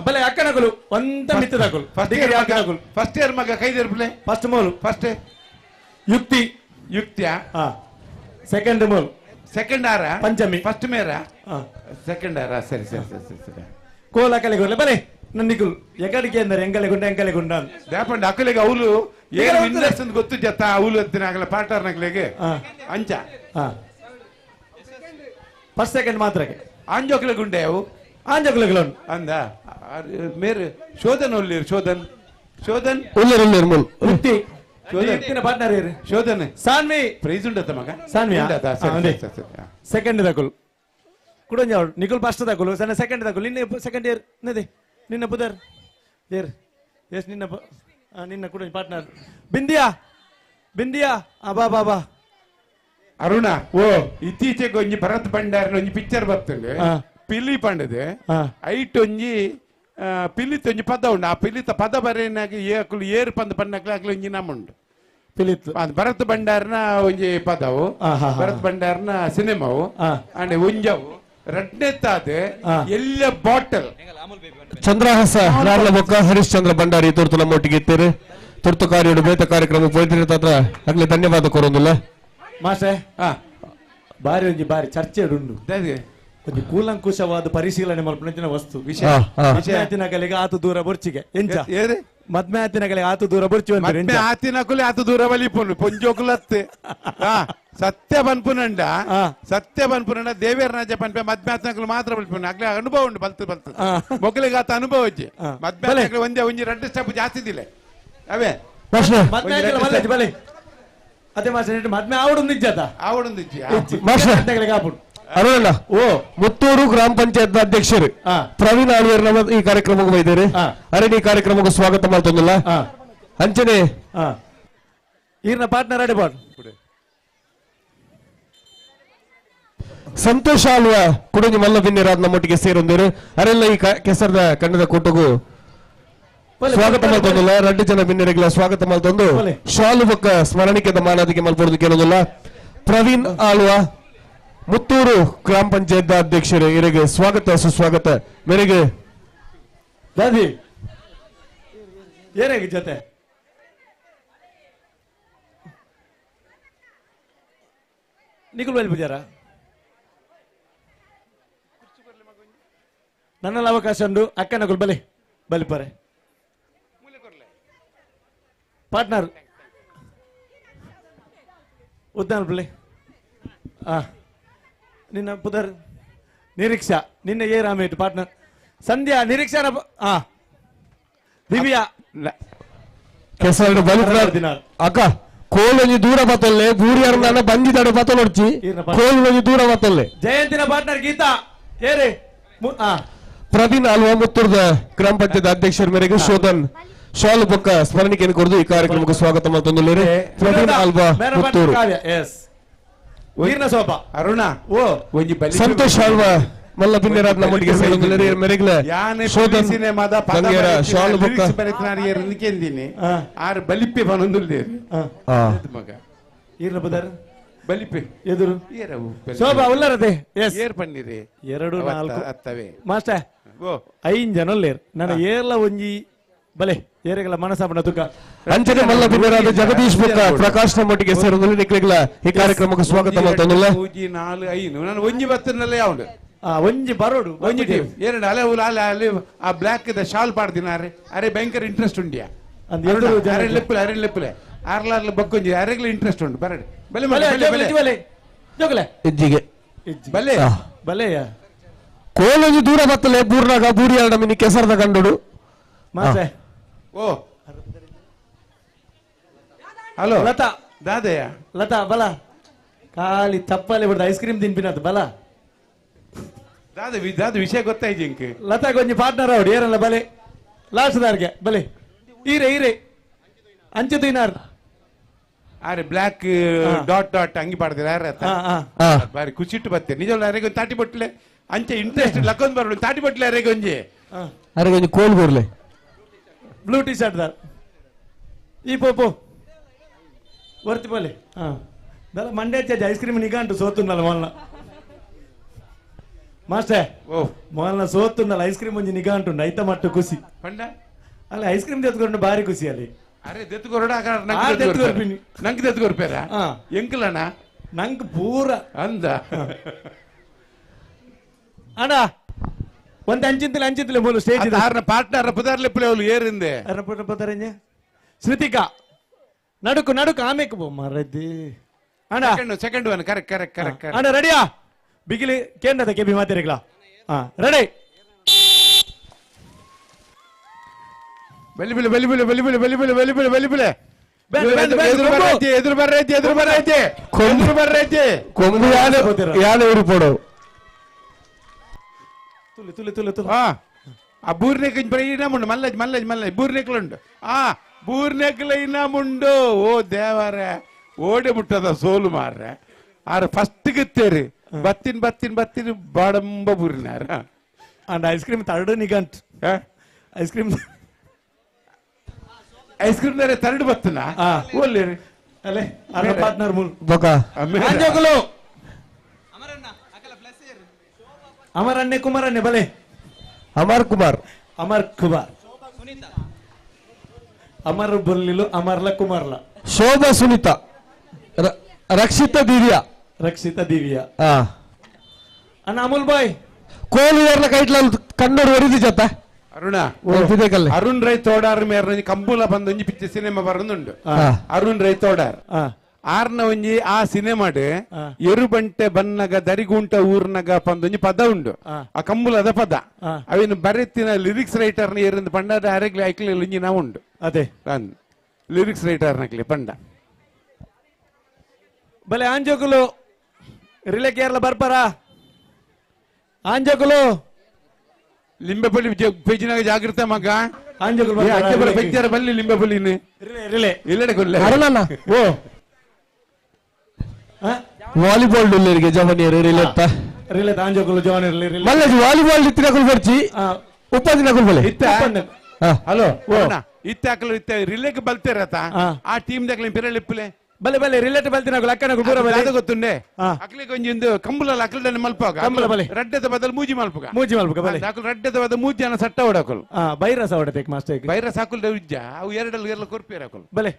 ಬಲೆ ಅಕ್ಕನಕುಲು ಒಂದ ಮಿತ್ತದಕುಲು ಫಸ್ಟ್ ಇಯರ್ ಮಗ ಫಸ್ಟ್ ಇಯರ್ ಮಗ ಕೈದಿರ್ಪಲೆ ಫಸ್ಟ್ ಮೂಲು ಫಸ್ಟ್ ಯುಕ್ತಿ ಯುಕ್ತಿಯ ಸೆಕೆಂಡ್ ಮೂಲು ಸೆಕೆಂಡ್ ಆರ ಪಂಚಮಿ ಫಸ್ಟ್ ಮೇರ ಸೆಕೆಂಡ್ ಆರ ಸರಿ ಸರಿ ಸರಿ ಸರಿ ಸರಿ ಕೋಲ ಕಲೆಗುಲ್ಲ ಬಲೆ ನನ್ನಿಕುಲು ಎಕಡಿಕೆ ಅಂದರೆ ಎಂಗಲೆ ಗುಂಡ ಎಂಗಲೆ ಗುಂಡ ದಾಪಂಡ ಅಕ್ಕಲಿಗೆ ಅವಲು ಏನು ವಿನ್ನರ್ಸ್ ಅಂತ ಗೊತ್ತು ಜತ್ತ ಅವಲು ಎತ್ತಿನ ಆಗಲ ಪಾರ್ಟ್ನರ್ನಗಳಿಗೆ ಅಂಚ ಫಸ್ಟ್ ಸೆಕೆಂಡ್ ಮಾತ್ರಕ್ಕೆ ಆಂಜೋಕ್ಲೆ ಗುಂಡೆ ಅವು ಆಂಜೋಕ್ಲೆಗಳು ಅಂದ ಮೇರೆ ಶೋಧನ್ ಒಲ್ಲಿರು ಶೋಧನ್ ಶೋಧನ್ ಉಲ್ಲೇರು ಉಲ್ಲೇರು ಮೂಲ್ ಯುಕ್ತಿ ಶೋಧನ್ ಪಾರ್ಟ್ನರ್ ಇರು ಶೋಧನ್ ಸಾನ್ವಿ ಪ್ರೈಸ್ ಉಂಡತ್ತ ಮಗ ಸಾನ್ವಿ ಸರಿ ಸರಿ ಸೆಕೆಂಡ್ ದಕುಲು ಕುಡೊಂಜ ನಿಕುಲ್ ಫಸ್ಟ್ ದಕುಲು ಸಣ್ಣ ಸೆಕೆಂಡ್ ದಕುಲು ನಿನ್ನ ಸೆಕೆಂಡ್ ಇಯರ್ ನದಿ ನಿನ್ನ ಬುಧರ್ ಏರ್ ಎಸ್ ನಿನ್ನ ನಿನ್ನ ಕುಡೊಂಜ ಪಾರ್ಟ್ನರ್ ಬಿಂದಿಯಾ ಬಿಂದಿಯಾ ಬಾ ಬಾ ಬಾ ಅರುಣ ಓ ಇತ್ತೀಚೆಗೆ ಒಂಜಿ ಭರತ್ ಭಂಡಾರಿನ ಒಂಜಿ ಪಿಕ್ಚರ್ ಬರ್ತದೆ ಪಿಲಿ ಪಂಡದೆ ಐಟ್ ಒಂಜಿ ಪಿಲಿತ್ ಒಂಜಿ ಪದ ಉಂಡು ಆ ಪಿಲಿತ ಪದ ಬರೆಯನಾಗ ಏಕುಲು ಏರು ಪಂದ್ ಪನ್ನಕ್ಲೆ ಅಕ್ಲು ಒಂಜಿ ನಮ್ಮುಂಡು ಪಿಲಿತ್ ಭರತ್ ಭಂಡಾರಿನ ಒಂಜಿ ಪದವು ಭರತ್ ಭಂಡಾರಿನ ಸಿನಿಮಾವು ಅಂಡ್ ಒಂಜವು ರಡ್ನೆತ್ತಾದ ಎಲ್ಲ ಬಾಟಲ್ ಚಂದ್ರಹಾಸ ನಾರ್ಲ ಬೊಕ್ಕ ಹರಿಶ್ಚಂದ್ರ ಭಂಡಾರಿ ತುರ್ತು ನಮ್ಮೊಟ್ಟಿಗೆ ಇತ್ತೀರಿ ತುರ್ತು ಕಾರ್ಯ ಬೇತ ಕಾರ್ಯಕ್ರಮ ಪೋಯ್ತಿರಿ ತಾತ್ರ ಆಗ್ಲೇ ಧನ್ಯವಾದ ಕೋರೊಂದಿಲ್ಲ ಮಾಸ್ಟರ್ ಬಾರಿ ಒಂಜಿ ಬಾರಿ ಚರ್ಚೆ ಉಂಡು ಒಂಜಿ ಕೂಲಂಕುಷವಾದ ಪರಿಶೀಲನೆ ಮಲ್ಪುನಂಚಿನ ವಸ್ತು ವಿಷಯ ಮದ್ಮೆ ಆತು ದೂರ ಬೊರ್ಚಿಗೆ ಎಂಚ ಮದ್ಮೆ ಆತಿನಗಲಿಗೆ ಆತು ದೂರ ಬೊರ್ಚಿ ಮದ್ಮೆ ಆತಿನಕುಲೆ ಆತು ದೂರ ಬಲಿಪುನು ಪೊಂಜೋಕುಲತ್ತೆ ಸತ್ಯ ಬನ್ಪುನಂಡ ಸತ್ಯ ಬನ್ಪುನಂಡ ದೇವೇರ ರಾಜ ಪನ್ಪೆ ಮದ್ಮೆ ಆತಿನಕುಲು ಮಾತ್ರ ಬಲ್ಪುನ ಅಗ್ಲೆ ಅನುಭವ ಉಂಡು ಬಲ್ತು ಬಲ್ತು ಮೊಕ್ಕಲಿಗೆ ಆತ ಅನುಭವ ಇಜ್ಜಿ ಮದ್ಮೆ ಆತಿನಕುಲು ಒಂದೇ ಒಂಜಿ ಎರಡು ಸ್ಟೆಪ್ ಜಾಸ್ತಿ ಇದ್ದಿಲ್ಲ ಅವೇ ಬಲೆ ಅದೇ ಮಾಸ್ಟರ್ ಮದ್ಮೆ ಆವಡೊಂದು ಇಜ್ಜಾತ ಆವಡೊಂದು ಇಜ್ಜಿ ಅರುಣಣ್ಣ ಓ ಮುತ್ತೂರು ಗ್ರಾಮ ಪಂಚಾಯತ್ ಅಧ್ಯಕ್ಷರು ಪ್ರವೀಣ್ ಆಳ್ವೇರ್ ನಮ್ಮ ಈ ಕಾರ್ಯಕ್ರಮಕ್ಕೆ ಬೈದೇರಿ ಅರಣಿ ಕಾರ್ಯಕ್ರಮಕ್ಕೆ ಸ್ವಾಗತ ಮಾಡ್ತೊಂದಿಲ್ಲ ಅಂಚನೆ ಈರ್ನ ಪಾರ್ಟ್ನರ್ ಅಡಿಪಾಡ್ ಸಂತೋಷ ಆಲ್ವ ಕುಡಂಜಿ ಮಲ್ಲ ಬಿನ್ನಿರಾದ್ ನಮ್ಮೊಟ್ಟಿಗೆ ಸೇರೊಂದಿರು ಅರೆಲ್ಲ ಈ ಕೆಸರದ ಕನ್ನಡ ಕೂಟಗೂ ಸ್ವಾಗತ ಮಾಡ್ತೊಂದಿಲ್ಲ ರಡ್ಡು ಜನ ಬಿನ್ನಿರಿಗೆಲ್ಲ ಸ್ವಾಗತ ಮಾಡ್ತೊಂದು ಶಾಲು ಬೊಕ್ಕ ಸ್ಮರಣಿಕೆದ ಮಾನಾದಿಗೆ ಮಲ್ಪೊಡದು ಕೇಳೋದಿಲ್ಲ ಪ್ರವೀಣ್ ಆಳ್ವ ಮುತ್ತೂರು ಗ್ರಾಮ ಪಂಚಾಯತ್ ಅಧ್ಯಕ್ಷರು ಇವರಿಗೆ ಸ್ವಾಗತ ಸುಸ್ವಾಗತ ಮೇರೆಗೆ ದಾದಿ ಏನಾಗಿ ಜೊತೆ ನಿಕುಲ್ ವೆಲ್ ಪೂಜಾರ ನನ್ನಲ್ಲಿ ಅವಕಾಶ ಉಂಡು ಅಕ್ಕನಗುಲ್ ಬಲಿ ಬಲಿ ಪರೆ ಪಾರ್ಟ್ನರ್ ಉದ್ದಾನ ಬಲಿ ಆ ನಿನ್ನ ಪುದರ್ ನಿರೀಕ್ಷಾ ನಿನ್ನ ಏ ರಾಮೇಟ್ ಪಾರ್ಟ್ನರ್ ಸಂಧ್ಯಾ ನಿರೀಕ್ಷಾನ ಆ ದಿವ್ಯಾ ಕೆಸರು ಬಲಿ ಅಕ್ಕ ಕೋಲೊಂಜಿ ದೂರ ಬತ್ತೊಲ್ಲೆ ಬೂರಿಯರ್ನ ಬಂಜಿದಾಡೆ ಬತ್ತೊಲೊಡ್ಚಿ ಕೋಲೊಂಜಿ ದೂರ ಬತ್ತೊಲ್ಲೆ ಜಯಂತಿನ ಪಾರ್ಟ್ನರ್ ಗೀತಾ ಏರಿ ಪ್ರವೀಣ್ ಆಲ್ವಾ ಮುತ್ತೂರ್ದ ಗ್ರಾಮ ಪಂಚಾಯತ್ ಅಧ್ಯಕ್ಷರ ಮೇರೆಗೆ ಶೋಧನ್ ಶಾಲು ಬೊಕ್ಕ ಸ್ಮರಣಿಕೆಯನ್ನು ಕೊಡದು ಈ ಕಾರ್ಯಕ್ರಮಕ್ಕೆ ಸ್ವಾಗತ ಮಾಡ್ತೊಂದುಲ್ಲೇರಿ ಪ್ರವೀಣ್ ಆಲ್ವಾ ಮುತ್ತೂರು ಎಸ್ ಸೋಪ ಅರುಣ ಓ ಒಂಜಿ ಬಲಿ ಸಂತೋಷ್ ಆಲ್ವಾ ಮಲ್ಲ ಬಿನ್ನೆರಾದ್ ನಮ್ಮೊಟ್ಟಿಗೆ ಸೇರೊಂದುಲ್ಲೇರಿ ಮೇರೆಗ್ಲ ಯಾನೆ ಶೋಧನ್ ಸಿನಿಮಾದ ಪದ ಬಂಗೇರ ಶಾಲು ಬೊಕ್ಕ ಬರೆತನಾರು ಏರಿಂದಿನಿ ಆರು ಬಲಿಪ್ಪೆ ಬನೊಂದುಲ್ಲೇರಿ ಮಗ ಈರ್ನ ಬುದರ್ ಬಲಿಪೆ ಎದುರು ಏರವು ಶೋಭಾ ಉಲ್ಲರದೆ ಎಸ್ ಏರ್ ಪನ್ನಿರಿ 2 4 ಅತ್ತವೆ ಮಾಸ್ಟರ್ ಓ 5 ಜನ ಉಲ್ಲೇರ್ ನನ್ನ ಏರ್ಲ ಒಂಜಿ ಬಲೆ ಏರೆಗಳ ಮನಸಾಪಣ ತುಕ ಅಂಚನೆ ಮಲ್ಲ ಬಿನ್ನರಾದ ಜಗದೀಶ್ ಬೊಕ್ಕ ಪ್ರಕಾಶ್ ನಮ್ಮೊಟ್ಟಿಗೆ ಸೇರೊಂದುಲ್ಲ ನಿಕ್ಲೆಗ್ಲ ಈ ಕಾರ್ಯಕ್ರಮಕ್ಕೆ ಸ್ವಾಗತ ಮಲ್ತೊಂದುಲ್ಲ. 3 4 5 ನಾನು ಒಂಜಿ ಬತ್ತನಲ್ಲೇ ಯಾവുಂಡು. ಒಂಜಿ ಬರೋಡು ಒಂಜಿ ಟೀಮ್ ಏರಡು ಅಲೆ ಉಲ ಅಲೆ ಅಲೆ ಆ black the shawl ಪಾಡ್ದಿನಾರೆ ಅರೆ ಭಯಂಕರ ಇಂಟ್ರೆಸ್ಟ್ ಉಂಡಿಯಾ ಅರೆ ಲೆಪ್ಪುಲೆ ಅರೆ ಲೆಪ್ಪುಲೆ ಆರ್ಲಾರ್ಲ ಬಕ್ಕೊಂಜಿ ಅರೆಗ್ಲ ಇಂಟ್ರೆಸ್ಟ್ ಉಂಡು ಬರಡು ಬಲೆ ಬಲೆ ಬಲೆ ಬಲೆ ಜೋಗಲೆ ಇಜ್ಜಿಗೆ ಬಲೆ ಬಲೆಯ ಕೋಲೊಂಜಿ ದೂರ ಬತ್ತಲೆ ಬೂರ್ನಾಗ ಬೂರಿಯಾಡ ಮಿನಿ ಕೆಸರದ ಕಂಡುಡು. ಮಾಸೆ ಓ ಹಲೋ ಲತಾ ದಾದೆಯ ಲತಾ ಬಲ ಖಾಲಿ ತಪ್ಪಲೆ ಬಿಡ್ದು ಐಸ್ ಕ್ರೀಮ್ ತಿನ್ಪಿನದು ಬಲ ದಾದ ದಾದ ವಿಷಯ ಗೊತ್ತಾಯ್ತು ಇಂಕ್ ಲತಾ ಕೊಂಚ ಪಾರ್ಟ್ನರ್ ಅವಡು ಏರಲ್ಲ ಬಲೆ ಲಾಸ್ಟ್ ದಾರ್ಗೆ ಬಲೆ ಈರೆ ಈರೆ ಅಂಚೆ ತಿನ್ನಾರ್ ಅರೆ black dot dot ಅಂಗಿ ಪಾಡ್ದಿರ ಯಾರ ಬಾರಿ ಖುಷಿಟ್ಟು ಬತ್ತೆ ನಿಜ ಅರೆಗೆ ತಾಟಿ ಬಟ್ಲೆ ಅಂಚೆ ಇಂಟ್ರೆಸ್ಟ್ ಲಕ್ಕೊಂದು ಬರಲು ತಾಟಿ ಬಟ್ಲೆ ಅರೆಗೆ ಒಂಜಿ ಅರೆಗೆ ಒಂಜಿ ಕೋಲ್ ಬರ್ಲೆ blue T shirt ದಾರ್ ಈ ಪೋಪೋ ವರ್ತಿ ಪೋಲೆ ದಲ್ಲ Mandya Chaj ice cream ನಿಗಾಂಟು ಸೋತುಂದಲ್ಲ ಮೊಲ್ಲ master ಓ ಮೊಲ್ಲ ಸೋತುಂದಲ್ಲ ಐಸ್ ಕ್ರೀಮ್ ಒಂಜಿ ನಿಗಾಂಟುಂಡು ಐತ ಮಟ್ಟು ಖುಷಿ ಪಂಡ ಅಲ್ಲ ಐಸ್ ಕ್ರೀಮ್ ತೆತ್ಕೊಂಡು ಭಾರಿ ಖುಷಿ ಅಲ್ಲಿ ಅರೆ ದೆತ್ಕೊರಡ ನಂಗೆ ದೆತ್ಕೊರ್ಪೇರ ಎಂಕಲಣ್ಣ ನಂಗೆ ಪೂರ ಅಂದ ಅಣ್ಣ ಒಂದು ಅಂಚಿಂತಲೆ ಅಂಚಿಂತಲೆ ಮೂಲು ಸ್ಟೇಜ್ ಪಾರ್ಟ್ನರ್ ಪುದಾರ್ಲೆ ಪುಲೆ ಏರಿಂದೆ ಪುದಾರಂಜೆ ಶ್ರುತಿಕಾ ನಡುಕು ನಡುಕು ಆಮೇಕು ಬೋ ಮರದಿ ಅಣ್ಣ second one correct correct correct ಅಣ್ಣ ರೆಡಿಯಾ ಬಿಗಿಲಿ ಕೇಂದ್ರದ ಕೆಬಿ ಮಾತಿರಗ್ಲಾ ಹಾ ರೆಡಿ ಬಲಿ ಬಲಿ ಬಲಿ ಬಲಿ ಬಲಿ ಬಲಿ ಬಲಿ ಬಲಿ ಬಲಿ ಬಲಿ ಬಲಿ ಬಲಿ ಎದುರು ಬರೈತಿ ಎದುರು ಬರೈತಿ ಎದುರು ಬರೈತಿ ಎದುರು ಬರೈತಿ ಕೊಂಬು ಯಾನೆ ಯಾನೆ ಉರುಪೋಡು ತುಲಿ ತುಲಿ ತುಲಿ ತುಲಿ ಆ ಬೂರ್ನೆಕ್ ಬರೀ ಇನ್ನಾಮುಂಡು ಮಲ್ಲಜ್ ಮಲ್ಲಜ್ ಮಲ್ಲಜ್ ಬೂರ್ನೆಕ್ಲುಂಡು ಆ ಬೂರ್ನೆಕ್ಲ ಇನ್ನಾಮುಂಡು ಓ ದೇವರೇ ಓಡೆ ಮುಟ್ಟದ ಸೋಲು ಮಾರ್ರೆ ಆರು ಫಸ್ಟ್ ಗಿತ್ತೇರಿ ಬತ್ತಿನ ಬತ್ತಿನ ಬತ್ತಿನ ಬಾಡಂಬ ಬೂರಿನಾರ and ice cream ತರಡು ನಿಗಂಟ್ ice cream ice cream ದರೆ ತರಡು ಬತ್ತನ ಓಲ್ಲಿ ಅಲ್ಲೇ ಅರ್ಧ ಪಾರ್ಟ್ನರ್ ಮೂಲ್ ಬೊಕ ಅಂಜೋಗುಲು ಅಮರನ್ನೇ ಕುಮಾರನ್ನೇ ಬಲೆ ಅಮರ್ ಕುಮಾರ್ ಅಮರ್ ಕುಮಾರ್ ಅಮರ್ ಬೊಲ್ಲಿಲು ಅಮರ್ಲ ಕುಮಾರ್ಲ ಶೋಭಾ ಸುನೀತಾ ರಕ್ಷಿತಾ ದಿವ್ಯಾ ರಕ್ಷಿತಾ ದಿವ್ಯಾ ಅಣ್ಣ ಅಮುಲ್ ಬಾಯ್ ಕೋಲಿಯರ್ನ ಕೈಟ್ಲ ಕನ್ನಡ ಒರಿದು ಜೊತ ಅರುಣ ಅರುಣ್ ರೈ ತೋಡಾರ್ ಮೇರ್ನ ಕಂಬುಲ ಬಂದ ಒಂಜಿ ಪಿಕ್ಚರ್ ಸಿನಿಮಾ ಬರೋದುಂಡು ಅರುಣ್ ರೈ ತೋಡಾರ್ ಆರ್ನ ಒಂಜಿ ಆ ಸಿನಿಮಾಡ್ ಎರುಬಂಟೆ ಬನ್ನಗ ದರಿಗುಂಟ ಊರ್ನಗ ಪಂದೊಂಜಿ ಪದ ಉಂಡು ಆ ಕಂಬುಲದ ಪದ ಅವಿನ ಬರೆತಿನ ಲಿರಿಕ್ಸ್ ರೈಟರ್ನ ಏರಿಂದ ಪಂಡ ಅರೆಗ್ಲಿ ಐಕ್ಲಿ ಒಂಜಿ ನಾವು ಉಂಡು ಅದೇ ಲಿರಿಕ್ಸ್ ರೈಟರ್ ನಕ್ಲಿ ಪಂಡ ಬಲೆ ಆಂಜೋಕುಲು ರಿಲೇ ಕೇರಳ ಬರ್ಪರ ಆಂಜೋಕುಲು ಲಿಂಬೆಪಳ್ಳಿ ಪೆಜ್ಜಿನಾಗ ಜಾಗೃತ ಮಗ ಆಂಜೋಕುಲು ಪೆಜ್ಜಾರ ಬಲ್ಲಿ ಲಿಂಬೆಪಳ್ಳಿ ರಿಲೇ ಇಲ್ಲಡೆ ಕೊಲ್ಲೆ ಅರುಣಣ್ಣ ಓ ವಾಲಿಬಾಲ್ ಡುಲ್ಲರಿಗೆ ಜವನಿಯರು ರಿಲೆತ್ತ ರಿಲೆ ಆಂಜೋಕುಲು ಜವನಿಯರು ರಿಲೆ ಮಲ್ಲಜಿ ವಾಲಿಬಾಲ್ ಇತ್ತಿನಕುಲು ಬರ್ಚಿ ಉಪ್ಪದಿನಕುಲು ಬಲೆ ಇತ್ತ ಹಲೋ ಇತ್ತ ಹಾಕಲು ಇತ್ತ ರಿಲೆಗೆ ಬಲ್ತೇರತ ಆ ಟೀಮ್ ದಾಕಲಿ ಪಿರಳಿಪ್ಪಲೆ ಬಲೆ ಬಲೆ ರಿಲೇಟ್ ಬಲ್ತಿನ ಅಕ್ಕನ ಪೂರ ಬಲೆ ಅದು ಗೊತ್ತುಂಡೆ ಅಕ್ಲಿಗೆ ಒಂಜಿ ಒಂದು ಕಂಬುಲ ಅಕ್ಲದನ್ನ ಮಲ್ಪಾಗ ಕಂಬುಲ ಬಲೆ ರಡ್ಡದ ಬದಲು ಮೂಜಿ ಮಲ್ಪುಗ ಮೂಜಿ ಮಲ್ಪುಗ ಬಲೆ ಅಕ್ಲು ರಡ್ಡದ ಬದಲು ಮೂಜಿ ಜನ ಸಟ್ಟ ಹೊಡಕಲು ಬೈರಸ ಹೊಡತೇಕ್ ಮಾಸ್ಟರ್ ಬೈರಸ ಹಾಕುಲ್ ಉಜ್ಜ ಅವು ಎರಡಲ್ಲಿ ಎರಡಲ್ಲಿ ಕೊರ್ಪೇರ್ ಹಾಕಲು ಬಲೆ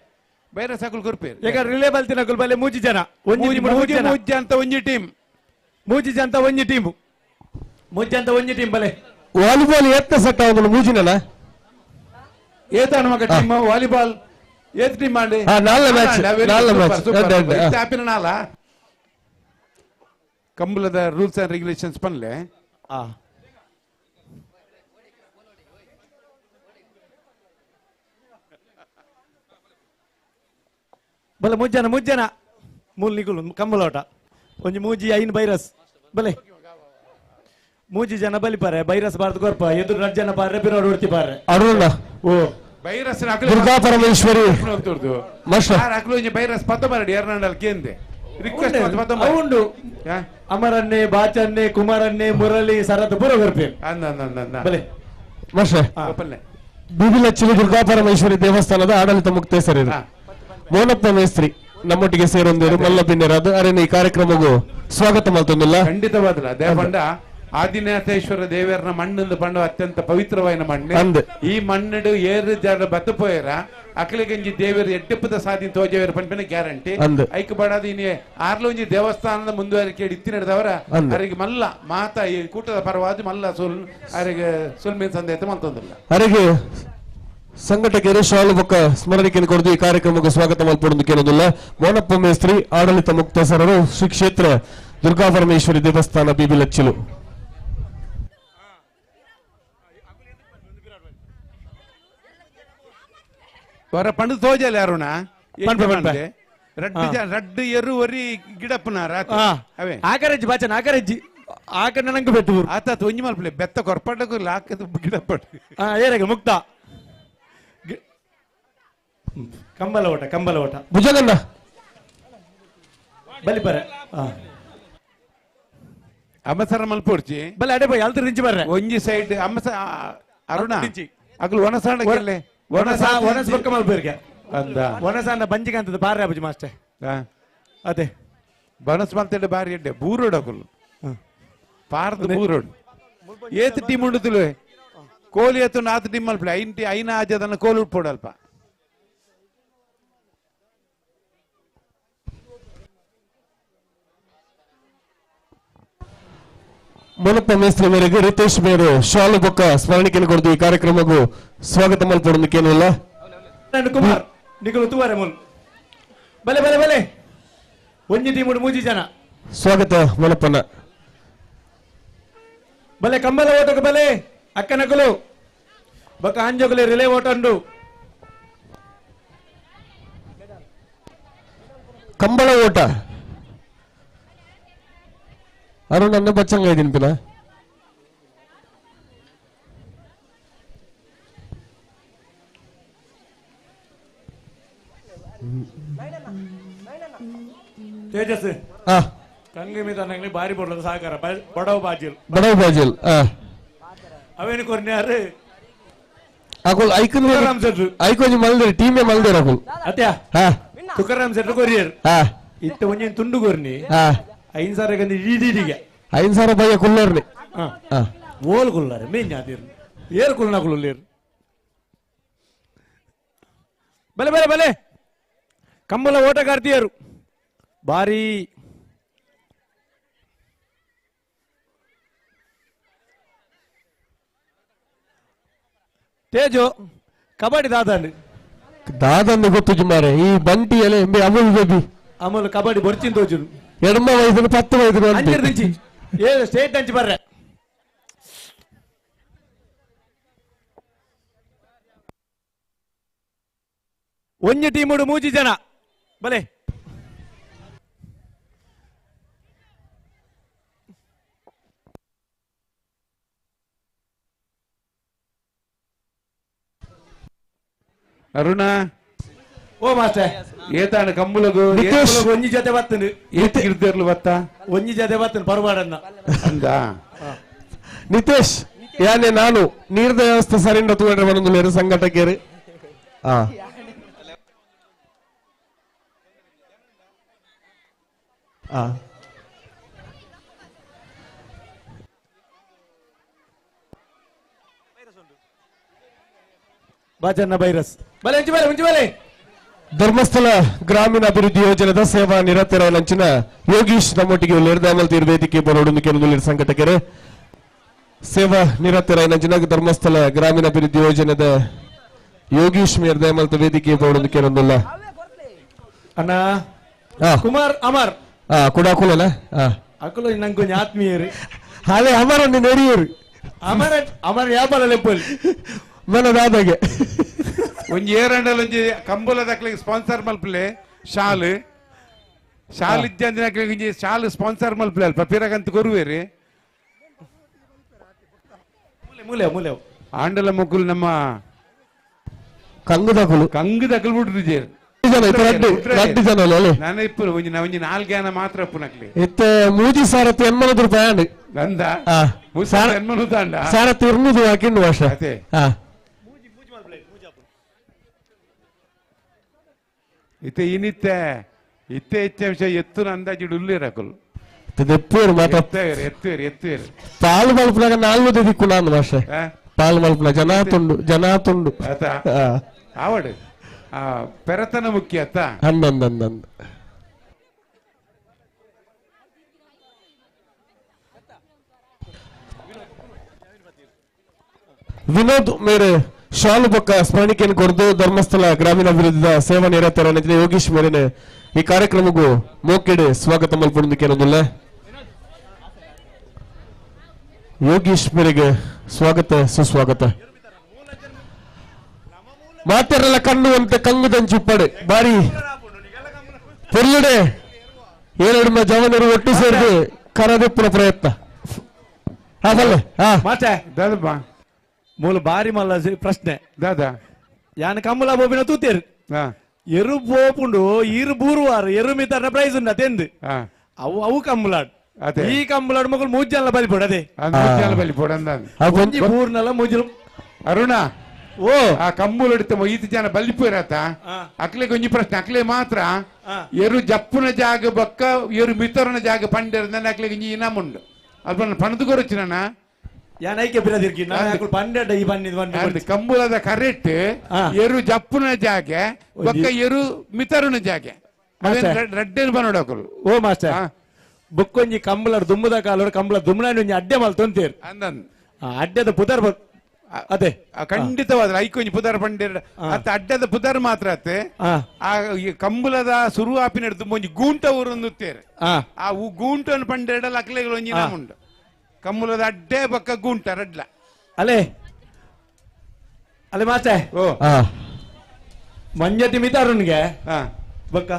ಬೈರಸ ಹಾಕುಲ್ ಕೊರ್ಪೇರ್ ಯಾಕಂದ್ರೆ ರಿಲೇ ಬಲ್ತಿನ ಬಲೆ ಮೂಜಿ ಜನ ಒಂಜಿ ಮೂಜಿ ಮೂಜಿ ಅಂತ ಒಂಜಿ ಟೀಮ್ ಮೂಜಿ ಜನ ಅಂತ ಒಂಜಿ ಟೀಮ್ ಮೂಜಿ ಅಂತ ಒಂಜಿ ಟೀಮ್ ಬಲೆ ವಾಲಿಬಾಲ್ ಎತ್ತ ಸಟ್ಟ ಒಂದು ಮೂಜಿನಲ್ಲ ಏತಾಣ ಮಗ ಟೀಮ್ ವಾಲಿಬಾಲ್ ಏತ್ ಟೀಮ್ ಮಾಡಿ ನಾಲ್ನೇ ಮ್ಯಾಚ್ ನಾಲ್ನೇ ಮ್ಯಾಚ್ ಆಪಿನ ನಾಲ ಕಂಬಳದ rules and regulations ಪನ್ಲೆ ಬಲೆ ಮುಜ್ಜನ ಮುಜ್ಜನ ಮೂಲ್ ನಿಗುಲು ಕಂಬಳೋಟ ಒಂಜಿ ಮೂಜಿ ಐನ್ ಬೈರಸ್ ಬಲೆ ಮೂಜಿ ಜನ ಬಲಿಪಾರೆ ಬೈರಸ್ ಬಾರ್ದು ಕೊರ್ಪ ಎದುರು ರಡ್ ಜನ ಪಾರೆ ಬಿರೋಡ್ ಉಡ್ತಿ ಪಾರೆ ಅರುಣ ಓ ಬೈರಸ್ ದುರ್ಗಾ ಪರಮೇಶ್ವರಿ ಬೈರಸ್ ಪತ್ತ ಬರಡಿ ಎರಡಲ್ಲಿ ಕೇಂದೆ ರಿಕ್ವೆಸ್ಟ್ ಉಂಡು ಅಮರನ್ನೇ ಬಾಚನ್ನೇ ಕುಮಾರನ್ನೇ ಮುರಳಿ ಸರತ್ ಪೂರ ಬರ್ಪೇರು ಬಲೆ ಮಾಸ್ಟರ್ ಬಿಬಿಲಚ್ಚಿನ ದುರ್ಗಾ ಪರಮೇಶ್ವರಿ ದೇವಸ್ಥಾನದ ಆಡಳಿತ ಮುಕ್ತೇಸರಿರು ಮೋನಪ್ಪ ಮೇಸ್ತ್ರಿ ನಮ್ಮೊಟ್ಟಿಗೆ ಸೇರೊಂದಿರು ಮಲ್ಲ ಬಿನ್ನೆರಾದ ಅರೇನ ಈ ಕಾರ್ಯಕ್ರಮಕ್ಕೂ ಸ್ವಾಗತ ಮಾಡ್ತೊಂದಿಲ್ಲ ಖಂಡಿತವಾದಲ್ಲ ದೇವಪಂಡ ಆದಿನಾಥೇಶ್ವರ ದೇವರನ ಮಣ್ಣು ಪಂಡು ಅತ್ಯಂತ ಪವಿತ್ರವಾದ ಮಣ್ಣು. ಈ ಮಣ್ಣು ಏರು ಜನ ಬತ್ತಪೋಯರ ಅಕಲಿಗಂಜಿ ದೇವರು ಎಡ್ಡೆಪ್ಪದ ಸಾಧಿ ತೋಜವೇರ ಪನ್ಪಿನ ಗ್ಯಾರಂಟಿ. ಐಕ್ ಬಡದು ಇನಿ ಆರ್ಲೊಂಜಿ ದೇವಸ್ಥಾನದ ಮುಂದುವರಿಕೆ ಇತ್ತಿನದವರ ಅರಿಗೆ ಮಲ್ಲ ಮಾತಾ ಈ ಕೂಟದ ಪರವಾದ ಮಲ್ಲ ಸುಲ್ ಅರಿಗೆ ಸುಲ್ಮಿನ ಸಂದೇಶ ಮಂತೊಂದಿಲ್ಲ. ಅರಿಗೆ ಸಂಘಟಕರು ಶಾಲು ಬೊಕ್ಕ ಸ್ಮರಣಿಕೆ ಕೊಡದು ಈ ಕಾರ್ಯಕ್ರಮಕ್ಕೆ ಸ್ವಾಗತ ಮಲ್ಪೊಡೊಂದು ಕೇಳೋದಿಲ್ಲ. ಮೋನಪ್ಪ ಮೇಸ್ತ್ರಿ ಆಡಳಿತ ಮುಕ್ತಸರರು ಶ್ರೀ ಕ್ಷೇತ್ರ ದುರ್ಗಾ ಪರಮೇಶ್ವರಿ ದೇವಸ್ಥಾನ ಬಿಬಿ ಲಚ್ಚಿಲು. ವರ ಪಂಡು ತೋಜಲ್ಲ ಅರುಣ ರಡ್ಡು ಎರು ಒರಿ ಗಿಡಪ್ಪನಾರ ಆಕರಜ್ಜಿ ಬಾಚನ ಆಕರಜ್ಜಿ ಆಕಡೆ ನಂಗೆ ಬೆಟ್ಟು ಆತ ಒಂಜಿ ಮಲ್ಪಲೆ ಬೆತ್ತ ಕೊರ್ಪಡಕು ಲಾಕದ ಗಿಡಪ್ಪಡು ಏರಾಗ ಮುಕ್ತ ಕಂಬಲ ಓಟ ಕಂಬಲ ಓಟ ಭುಜಗನ್ನ ಬಲಿ ಬರ ಅಮಸರ ಮಲ್ಪೊಡ್ಚಿ ಬಲೆ ಅಡೆ ಬೈ ಅಲ್ತರ ನಿಂಚಿ ಬರ್ರೆ ಒಂಜಿ ಸೈಡ್ ಅಮಸ ಅರುಣ ಅಗಲು ಒಣಸಾಣ ಕೆಲ್ಲೆ ಒಣಸ ಬೊಕ್ಕ ಮಲ್ಪೇರ್ಗೆ ಅಂದ ಒಣಸಾಂಡ ಬಂಜಿಗೆ ಬಾರಿ ಅಬುಜಿ ಮಾಸ್ಟರ್ ಅದೇ ಬನಸ್ ಮಲ್ತೇಡ ಬಾರಿ ಎಡ್ಡೆ ಬೂರೋಡು ಅಕುಲು ಪಾರ್ದ ಬೂರೋಡು ಏತ್ ಟೀಮ್ ಉಂಡುತ್ತಲುವೆ ಕೋಲಿ ಎತ್ತು ನಾತ್ ಟೀಮ್ ಮಲ್ಪಲೆ ಐನ್ ಐನ ಆಜದನ್ನ ಕೋಲು ಉಟ್ಪೋಡಲ್ಪ. ಮೋನಪ್ಪ ಮೇಸ್ತ್ರಿ ಮೇರೆಗೆ ರಿತೇಶ್ ಮೇರು ಶಾಲು ಬೊಕ್ಕ ಸ್ಮರಣಿಕೆಯನ್ನು ಕೊಡದು ಈ ಕಾರ್ಯಕ್ರಮಕ್ಕೂ ಸ್ವಾಗತ ಮಲ್ಪೊಡೊಂದು ಕೇಳಲ್ಲ. ಕುಮಾರ್ ನಿಕಲು ತೂವರೆ ಮುಲ್ ಬಲೆ ಬಲೆ ಬಲೆ ಒಂಜಿ ಟೀಮ್ ಮೂಜಿ ಜನ ಸ್ವಾಗತ ಮೋನಪ್ಪನ. ಬಲೆ ಕಂಬಲ ಓಟಕ್ಕೆ ಬಲೆ ಅಕ್ಕನಕುಲು ಬೊಕ್ಕ ಆಂಜೋಕುಲೆ ರಿಲೇ ಓಟ ಉಂಡು. ಕಂಬಳ ಓಟ ಅರುಣ್ ಅನ್ನ ಬಚ್ಚಂಗ ಇದ್ದೀನಿ ಪಿನ. ತೇಜಸ್ ಕಂಗಿ ಮೀದ ಬಾರಿ ಬೋಡ್ಲದ ಸಹಕಾರ ಬಡವ ಬಾಜಿಲ್ ಬಡವ ಬಾಜಿಲ್ ಅವೇನು ಕೊರ್ನ್ಯಾರು ಅಕುಲ್ ಐಕನ್ ಐಕೊಂಜಿ ಮಲ್ದೇರು ಟೀಮೇ ಮಲ್ದೇರು ಅಕುಲ್ ಅತ್ಯಾ ತುಕಾರಾಮ್ ಸೆಟ್ರು ಕೊರಿಯರ್ ಇತ್ತ ಒಂಜಿ ತುಂಡು ಕೊರ್ನಿ ಐನ್ ಸಾರ ಗಂದಿ ಇಡೀಡಿಗೆ ಐನ್ ಸಾರ ಬಯ್ಯ ಕುಲ್ಲರ್ನಿ ಓಲ್ ಕುಲ್ಲಾರೆ ಮೇನ್ ಜಾತಿರ್ ಏರ್ ಕುಲ್ನ ಕುಲ್ಲೇರು ಬಲೆ ಬಲೆ ಬಲೆ ಕಂಬಲ ಓಟಗಾರ್ತಿಯರು ಬಾರಿ ತೇಜು ಕಬಡ್ಡಿ ದಾದಂడి ದಾದಂದು ಗೊತ್ತು ಮಾರೆ ಈ ಬಂಟಿ ಎಲೆ ಅಮೂಲ್ ಬೇಬಿ ಅಮೂಲ್ ಕಬಡ್ಡಿ ಬೊರ್ಚಿನ ತೋಜುನು ಎಡಮ ವಯಸ್ಸು 10 ವಯಸ್ಸು ಏನು ಸ್ಟೇಟ್ ಅಂಚಿ ಬರ್ರೆ ಒಂಜಿ ಟೀಮ್ ಮೂಜಿ ಜನ ಬಲೆ ಅರುಣ ಓ ಮಾಸ್ಟರ್ ಏತಾಣ ಕಂಬುಲಗು ಒಂಜಿ ಜೊತೆ ಬತ್ತನು ಏತ್ ಗಿರ್ದೇರ್ಲು ಬತ್ತ ಒಂಜಿ ಜೊತೆ ಬತ್ತನು ಪರ್ವಾಡನ್ನ ಅಂದ ನಿತೇಶ್ ಯಾನೆ ನಾನು ನೀರ್ದ ವ್ಯವಸ್ಥೆ ಸರಿಂದ ತೂಂಡ್ರೆ ಬನೊಂದು ಸಂಘಟಕರು ಬಾಜನ್ನ ಬೈರಸ್ ಬಲೆ ಒಂಜಿ ಬಲೆ ಒಂಜಿ ಬಲೆ ಧರ್ಮಸ್ಥಳ ಗ್ರಾಮೀಣ ಅಭಿವೃದ್ಧಿ ಯೋಜನೆದ ಸೇವಾ ನಿರತರಂಚಿನ ಯೋಗೀಶ್ ನಮ್ಮೊಟ್ಟಿಗೆ ಲೇರ್ದಾಮಲ್ ತೀರ್ವೇದಿಕೆ ಬರೋಡು ಕೆಲವು ಸಂಘಟಕರು ಸೇವಾ ನಿರತರಂಚಿನ ಧರ್ಮಸ್ಥಳ ಗ್ರಾಮೀಣ ಅಭಿವೃದ್ಧಿ ಯೋಜನೆದ ಯೋಗೀಶ್ ಮೇರ್ ದಯಮಲ್ತ ವೇದಿಕೆ ಬರೋಡು ಕೆಲವೊಂದಿಲ್ಲ. ಅಣ್ಣ ಕುಮಾರ್ ಅಮರ್ ಕುಡಾಕುಲನ ಅಕುಲು ನಂಗೆ ಆತ್ಮೀಯರು ಹಾಲೆ ಅಮರ್ ನೆರಿಯರು ಅಮರ ಅಮರ್ ವ್ಯಾಪಾರ ಲೆಪ್ಪಲ್ಲಿ ಮನ ದಾದಾಗೆ ಒಂಜಿ ಏರಂಡಲ್ ಒಂಜಿ ಕಂಬುಲ ದಕ್ಲಿಗೆ ಸ್ಪಾನ್ಸರ್ ಮಲ್ಪಲೆ ಶಾಲ್ ಶಾಲ್ ಇಜ್ಜಂದಿನ ಒಂಜಿ ಶಾಲ್ ಸ್ಪಾನ್ಸರ್ ಮಲ್ಪಲೆ ಅಲ್ಪ ಪಿರಗಂತ ಕೊರುವೇರಿ ಮೂಲೆ ಮೂಲೆ ಆಂಡಲ ಮುಕುಲ್ ನಮ್ಮ ಕಂಗುದಕುಲು ಕಂಗುದಕುಲು ಬಿಡ್ರು ಜೇರ್ ಜನ ಇಪ್ಪು ಒಂಜಿ ಒಂಜಿ ನಾಲ್ಕು ಮಾತ್ರ ಅಪ್ಪು ಇತ್ತೆ ಮೂಜಿ ಸಾರತ್ತು 80 ರೂಪಾಯಿ ಅಂಡ್ ನಂದ ಸಾರತ್ತು 200 ಹಾಕಿಂಡು ವರ್ಷ ಇತ್ತೆ ಇನಿತ್ತೆ ಇತ್ತೆ ಹೆಚ್ಚ ವಿಷಯ ಎತ್ತುನ ಅಂದಾಜು ಉಲ್ಲೇರಕುಲು. ಎಪ್ಪೇರು ಮಾತ್ರ ಎತ್ತೇರು ಎತ್ತೇರು ಪಾಲು ಮಲ್ಪನಾಗ ನಾಲ್ಕು ದಿಕ್ಕು ನಾನು ಮಾಸ್ಟ್ರೆ. ಪಾಲು ಮಲ್ಪನ ಜನ ತುಂಡು ಜನ ತುಂಡು ಆವಡು ಪೆರತನ ಮುಖ್ಯ ಅತ್ತ ಅಂದಂದಂದಂದ. ವಿನೋದ್ ಮೇರೆ ಶಾಲು ಬೊಕ್ಕ ಸ್ಮರಣಿಕೆಯನ್ನು ಕೊರದು ಧರ್ಮಸ್ಥಳ ಗ್ರಾಮೀಣಾಭಿವೃದ್ಧಿಯ ಸೇವಾ ನಿರತರ ಯೋಗೀಶ್ ಮೇರೆನೆ ಈ ಕಾರ್ಯಕ್ರಮಕ್ಕೂ ಮೋಕೆಡೆ ಸ್ವಾಗತ ಮಲ್ಪೊಂದಿಕ್ಕೆನೊಂದುಲ್ಲ. ಯೋಗೀಶ್ ಮೇರೆಗೆ ಸ್ವಾಗತ ಸುಸ್ವಾಗತ. ಮಾತೆರೆಲ್ಲ ಕಣ್ಣು ಅಂತ ಕಂಗುದಂಚುಪ್ಪಡೆ ಬಾರಿ ಪೊರ್ಲುಡೆ ಏಳೆರಡು ಜವನರು ಒಟ್ಟು ಸೇರಿದು ಕರದೆಪ್ಪುನ ಪ್ರಯತ್ನ. ಹಾಗಲ್ಲ ಮಾತೆ ಮೂಲ ಬಾರಿ ಮಲ್ಲ ಪ್ರಶ್ನೆ ದಾದಾ ಯಾನ್ ಕಮ್ಮಲ ಬೋಬಿನ ತೂತೇರು ಎರು ಬೋಪುಂಡು ಇರು ಬೂರುವಾರು ಎರು ಮಿತರ್ನ ಪ್ರೈಸ್ ಉಂಡು ಅತೆಂದು ಅವು ಅವು ಕಮ್ಮಲಾಡ್ ಈ ಕಮ್ಮಲಾಡ್ ಮಕ್ಕಳು ಮೂಜಲ್ಲ ಬಲಿಪೋಡು ಅದೇ ಮೂಜಲ್ಲ ಬಲಿಪೋಡು ಅಂದ ಒಂಜಿ ಬೂರ್ನಲ್ಲ ಮೂಜಲು. ಅರುಣ ಓ ಆ ಕಂಬುಲು ಇಡ್ತ ಈತ ಜನ ಬಲಿಪೋರತ ಅಕ್ಲೆ ಒಂಜಿ ಪ್ರಶ್ನೆ ಅಕ್ಲೆ ಮಾತ್ರ ಎರು ಜಪ್ಪುನ ಜಾಗ ಬಕ್ಕ ಎರು ಮಿತರನ ಜಾಗ ಪಂಡೆರ್ ಅಕ್ಲೆ ಒಂಜಿ ಇನಾಮ್ ಉಂಡು ಅಲ್ಪ ಪಣದು ಕೊರಚಿನ ಕಂಬುಲದ ಕರೆಕ್ಟ್ ಎರು ಜಪ್ಪುನ ಜಾಗೆ ಬೊಕ್ಕ ಎರು ಮಿತರುನ ಜಾಗೆ ರಡ್ಡೇನು ಬನ್ನೋಡಕಲು. ಓ ಮಾಸ್ಟರ್ ಬೊಕ್ಕೊಂಜಿ ಕಂಬುಲ ದುಮ್ಮದ ಕಾಲೋಡು ಕಂಬುಲ ದುಮ್ಮನ ಒಂಜಿ ಅಡ್ಡೆ ಮಲ್ ತೊಂತೇರು ಅಡ್ಡೆದ ಪುದರ್ ಅದೇ ಖಂಡಿತವಾದ ಐಕೊಂಜಿ ಪುದರ್ ಪಂಡೇರ್ ಅತ್ತ ಅಡ್ಡದ ಪುದರ್ ಮಾತ್ರ ಅತ್ತೆ ಆ ಕಂಬುಲದ ಸುರು ಆಪಿನ ಒಂಜಿ ಗೂಂಟ ಊರೊಂದುತ್ತೇರು ಆ ಗೂಂಟನ್ನು ಪಂಡೇರಡಲ್ಲ ಅಕ್ಲೆಗಳು ಒಂಜಿ ಉಂಡು ಕಂಬುಲದ ಅಡ್ಡೆ ಬಕ್ಕ ಗುಂಟ ರಡ್ಲ ಅಲೆ ಅಲೆ ಮಾಸ್ಟರ್ ಓ ಮಂಜತಿ ಮಿತ ಅರುಣ್ಗೆ ಬಕ್ಕ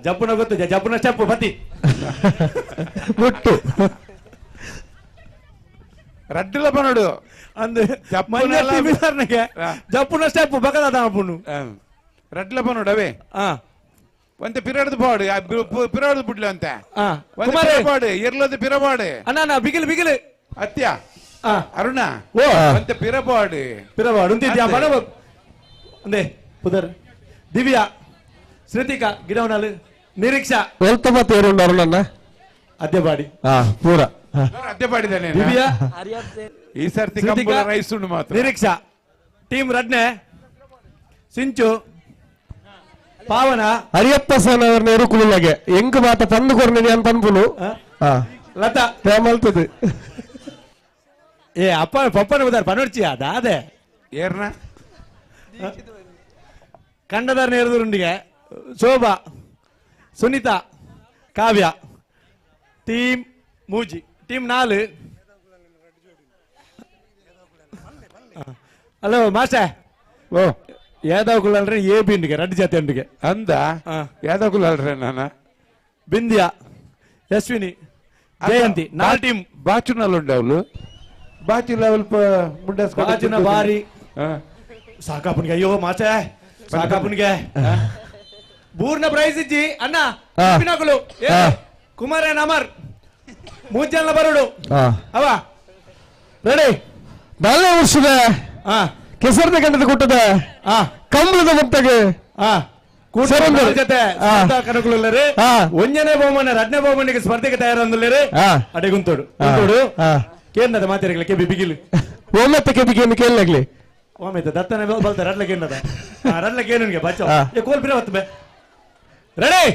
ಜಪ್ಪುನ ಗೊತ್ತು ಜಪ್ಪುನ ಸ್ಟೆಪ್ ಬತ್ತಿ ಮುಟ್ಟು ರಡ್ಡಲ ಬನ್ನೋಡು ಅಂದ್ ಮಂಜತಿ ಮಿತಾರ್ನಿಗೆ ಜಪ್ಪುನ ಸ್ಟೆಪ್ ಬಕ್ಕದ ಪುಣ್ಣು ರಡ್ಲ ಬನ್ನೋಡು ಅವೇ ಒಂತೆ ಪಿರಡ್ದು ಪಾಡು ಪಿರಡ್ದು ಬಿಡ್ಲು ಅಂತ ಪಿರಪಾಡು ಎರ್ಲದ ಪಿರಪಾಡು ಅಣ್ಣ ಬಿಗಿಲು ಬಿಗಿಲು ಅತ್ಯ ಅರುಣ ಒಂತೆ ಪಿರಪಾಡು ಪಿರಪಾಡು ಉಂತಿದ್ಯಾ ಬಡ ಅಂದೆ ಪುದರ್ ದಿವ್ಯಾ ಶ್ರುತಿಕಾ ಗಿಡವನಾಲು ನಿರೀಕ್ಷಾ ಒಲ್ತ ತೇರುಂಡು ಅರುಣಣ್ಣ ಅದ್ದೆ ಬಾಡಿ ಪೂರ ಅದ್ದೆ ಬಾಡಿದಾನೆ ದಿವ್ಯಾ ಈ ಸರ್ತಿ ಕಂಬುಲ ರೈಸ್ ಉಂಡು ಮಾತ್ರ. ನಿರೀಕ್ಷಾ ಟೀಮ್ ರಡ್ನೆ ಸಿಂಚು ಪಾವನ ಹರಿಯಪ್ಪ ಸನ್ ಎರುಕುಲುಲ್ಲಗೆ ಎಂಕ್ ಮಾತ ಪಂದು ಕೊರ್ನಿನಿ ಅಂತ ಅನ್ಪುನು ಲತಾ ಮಲ್ತದೆ. ಏ ಅಪ್ಪ ಪಪ್ಪನ ಬದಾರ್ ಪನೊಡ್ಚಿ ಅದಾದೆ ಏರ್ನ ಕಂಡದಾರ್ ನೇರದುರುಂಡಿಗೆ ಶೋಭಾ ಸುನೀತಾ ಕಾವ್ಯ ಟೀಮ್ ಮೂಜಿ ಟೀಮ್ ನಾಲು. ಹಲೋ ಮಾಸ್ಟರ್ ಓ ಯಾದವ್ ಕುಲ್ಲಲ್ರೆ ಎ ಬಿಂಡಿಗೆ ರಡ್ಡು ಜಾತಿ ಅಂಡಿಗೆ ಅಂದ ಯಾದವ್ ಕುಲ್ಲಲ್ರೆ ನಾನು ಬಿಂದ್ಯಾ ಯಶ್ವಿನಿ ಜಯಂತಿ ನಾಲ್ ಟೀಮ್ ಬಾಚುನಲ್ಲಿ ಉಂಡು ಅವಳು ಬಾಚು ಲೆವೆಲ್ ಮುಂಡಸ್ ಬಾಚುನ ಬಾರಿ ಸಾಕಾಪುನ್ಗೆ ಅಯ್ಯೋ ಮಾಚೆ ಸಾಕಾಪುನ್ಗೆ ಬೂರ್ನ ಪ್ರೈಸ್ ಇಜ್ಜಿ ಅಣ್ಣ ಪಿನಾಕುಲು ಕುಮಾರನ್ ಅಮರ್ ಮೂಜಲ್ಲ ಬರುಡು ಅವ ರೆಡಿ ನಾಲ್ನೇ ವರ್ಷದ ಕೆಸರದ ಗಂಡದ ಕೂಟದ ಕಂಬಳದ ಭಕ್ತಗೆ ಜೊತೆ ಕನಕುಲುಲ್ಲರು ಒಂಜನೇ ಬಹುಮಾನ ಎರಡನೇ ಬಹುಮಾನಿಗೆ ಸ್ಪರ್ಧೆಗೆ ತಯಾರಂದುಲ್ಲೇರು ಅಡೆ ಗುಂತೋಡು ಗುಂತೋಡು ಕೇಂದ್ರದ ಮಾತಿರಗಲ ಕೆಬಿ ಬಿಗಿಲು ಓಮೆತ್ತ ಕೆಬಿ ಕೇನು ಕೇಳಲಾಗ್ಲಿ ಓಮೆತ್ತ ದತ್ತನೆ ಬಲ್ತ ರಡ್ಲ ಕೇಂದ್ರದ ರಡ್ಲ ಕೇನುಗೆ ಬಚ್ಚ ಏ ಕೋಲ್ ಬಿರ ಹೊತ್ತು ಬೆ ರೆಡಿ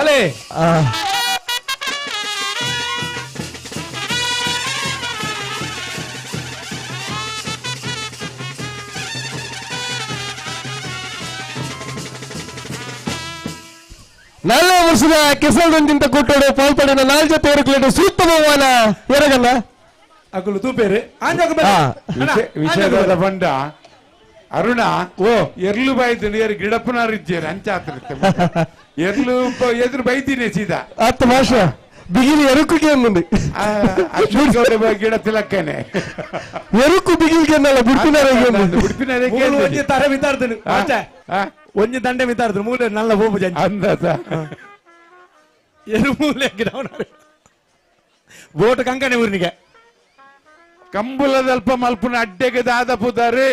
ಅಲೆ ನಾಲ್ನೇ ವರ್ಷದ ಕೆಸಲ್ದಂತಿಂತ ಕೂಟೋಡು ಪಾಲ್ಪಡಿನ ನಾಲ್ ಜೊತೆ ಎರಕಲೇಟು ಸೂಕ್ತ ಬಹುಮಾನ ಎರಗಲ್ಲ ಅಕುಲು ತೂಪೇರು ವಿಷಯದ ಬಂಡ ಅರುಣ ಓ ಎರ್ಲು ಬೈತೀನಿ ಎರ್ ಗಿಡಪ್ಪನಾರು ಇದ್ದೀರಿ ಅಂಚಾತ್ರ ಎರ್ಲು ಎದುರು ಬೈತೀನಿ ಸೀದಾ ಅತ್ತ ಭಾಷೆ ಬಿಗಿಲಿ ಎರುಕುಗೆ ಅಂದು ಅಶ್ವಿನ್ ಗೌಡ ಗಿಡ ತಿಲಕ್ಕನೆ ಎರುಕು ಬಿಗಿಲ್ಗೆ ಅನ್ನಲ್ಲ ಬಿಡ್ಪಿನಾರೆ ಒಂಜಿ ತಾರೆ ಮಿತಾರ್ದನು ಒಂಜಿ ದಂಡೆ ಮಿತಾರ್ದು ಮೂಲೆ ನಲ್ಲ ಹೋಗು ಜಂಜಿ ಅಂದಾಜ ಎರು ಮೂಲೆ ಬೋಟ್ ಕಂಕಣೆ ಊರಿನಿಗೆ ಕಂಬುಲದಲ್ಪ ಮಲ್ಪುನ ಅಡ್ಡೆಗೆ ದಾದ ಪುದಾರಿ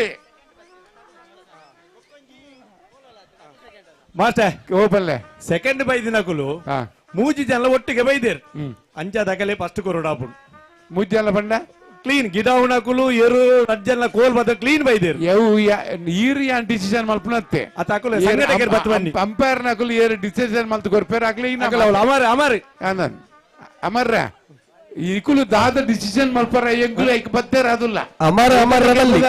ಮಾಸ್ಟರ್ ಓ ಬಲ್ಲೆ ಸೆಕೆಂಡ್ ಬೈದಿನಕುಲು ಮೂಜಿ ಜನ ಒಟ್ಟಿಗೆ ಬೈದೇರ್ ಅಂಚ ದಕಲೆ ಫಸ್ಟ್ ಕೊರಡಾಪುಡು ಮೂಜಿ ಜನ ಪಂಡ ಕ್ಲೀನ್ ಗಿಡ ಉಣಕುಲು ಎರು ರಜ್ಜಲ್ಲ ಕೋಲ್ ಬದ ಕ್ಲೀನ್ ಬೈದೇರ್ ಯವು ಈರ್ ಯಾನ್ ಡಿಸಿಷನ್ ಮಲ್ಪುನತ್ತೆ ಅತಾಕುಲು ಸಂಘಟಕರು ಬತ್ತು ಬನ್ನಿ ಅಂಪೈರ್ ನಕುಲು ಏರು ಡಿಸಿಷನ್ ಮಲ್ತು ಕೊರ್ಪೇರ್ ಆಗ್ಲಿ ಅಕುಲು ಅವ್ಲು ಅಮರ್ ಅಮರ್ ಆನಂದ್ ಅಮರ್ರ ಇಕುಲು ದಾದ ಡಿಸಿಷನ್ ಮಲ್ಪರ ಎಂಗುಲು ಐಕ್ ಬತ್ತೇರ್ ಅದುಲ್ಲ ಅಮರ್ ಅಮರ್ ರವಲ್ಲಿ.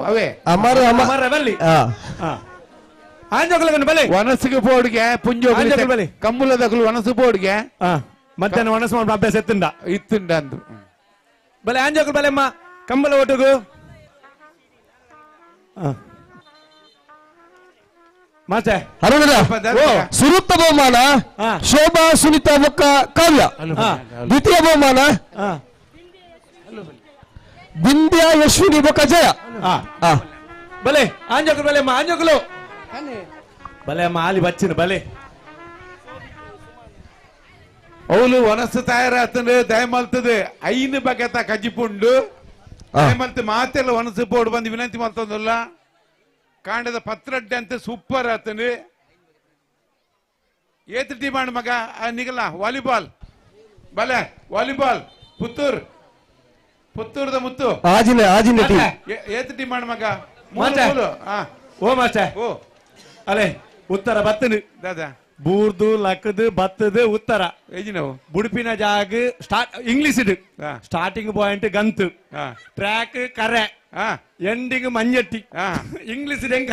ಅವೇ ಅಮರ್ ಅಮರ್ ಅಮರ್ ರವಲ್ಲಿ. ಆ. ಆಂಜೋಕುಲಗನ್ ಬಲೆ ವನಸ್ಸಿಗೆ ಬೋರ್ಡ್ಗೆ ಪುಂಜೋಗುಲು ಆಂಜೋಕುಲು ಬಲೆ. ಕಮ್ಮುಲದಕುಲು ವನಸು ಬೋರ್ಡ್ಗೆ ಮಧ್ಯಾಹ್ನ ವನಸು ಮಾಡ್ಪ ಅಭ್ಯಾಸ ಎತ್ತುಂಡ ಇತ್ತುಂಡ ಅಂದು ಬಲೆ ಆಂಜೋಕುಲು ಬಲೆ ಅಮ್ಮ ಕಂಬಳ ಒಟ್ಟುಗು ಮಾಸ್ಟರ್ ಅರುಣರ ಸುರುತ್ತ ಬಹುಮಾನ ಶೋಭಾ ಸುನಿತಾ ಬೊಕ್ಕ ಕಾವ್ಯ. ದ್ವಿತೀಯ ಬಹುಮಾನ ಬಿಂದ್ಯಾ ಯಶ್ವಿನಿ ಬೊಕ್ಕ ಜಯ. ಬಲೆ ಆಂಜೋಕುಲು ಬಲೆ ಅಮ್ಮ ಆಂಜೋಕುಲು ಬಲೆ ಅಮ್ಮ ಆಲಿ ಬಚ್ಚಿನ ಬಲೆ ಅವಳು ವನಸ್ಸು ತಯಾರಾತಂದ್ರೆ ದಯಮಲ್ತದೆ ಐನು ಬಗೆತ ಕಜ್ಜಿಪುಂಡು ದಯಮಲ್ತು ಮಾತೆಲ್ಲ ವನಸ್ಸು ಬೋರ್ಡ್ ಬಂದು ವಿನಂತಿ ಮಲ್ತದಲ್ಲ ಕಾಂಡದ ಪತ್ರಡ್ಡೆ ಅಂತ ಸೂಪರ್ ಆತನು ಏತ್ ಡಿಮಾಂಡ್ ಮಗ ನಿಗಲ ವಾಲಿಬಾಲ್ ಬಲೆ ವಾಲಿಬಾಲ್ ಪುತ್ತೂರ್ ಪುತ್ತೂರ್ದ ಮುತ್ತು ಆಜಿನ ಆಜಿನ ಟೀಮ್. ಏತ್ ಡಿಮಾಂಡ್ ಮಗ ಮಾಸ್ಟರ್. ಮೂಲು. ಓ ಮಾಸ್ಟರ್ ಓ ಅಲೆ ಉತ್ತರ ಬತ್ತನು ದಾದಾ ಬೂರ್ದು ಲಕ್ಕದು ಬತ್ತದು ಉತ್ತರ ಏಜಿನವು ಬುಡುಪಿನ ಜಾಗ ಸ್ಟಾರ್ಟ್ ಇಂಗ್ಲಿಷ್ ಇದು ಸ್ಟಾರ್ಟಿಂಗ್ ಪಾಯಿಂಟ್ ಗಂತು ಟ್ರ್ಯಾಕ್ ಕರೆ ಎಂಡಿಂಗ್ ಮಂಜಟ್ಟಿ ಇಂಗ್ಲಿಷ್ ಹೆಂಗ್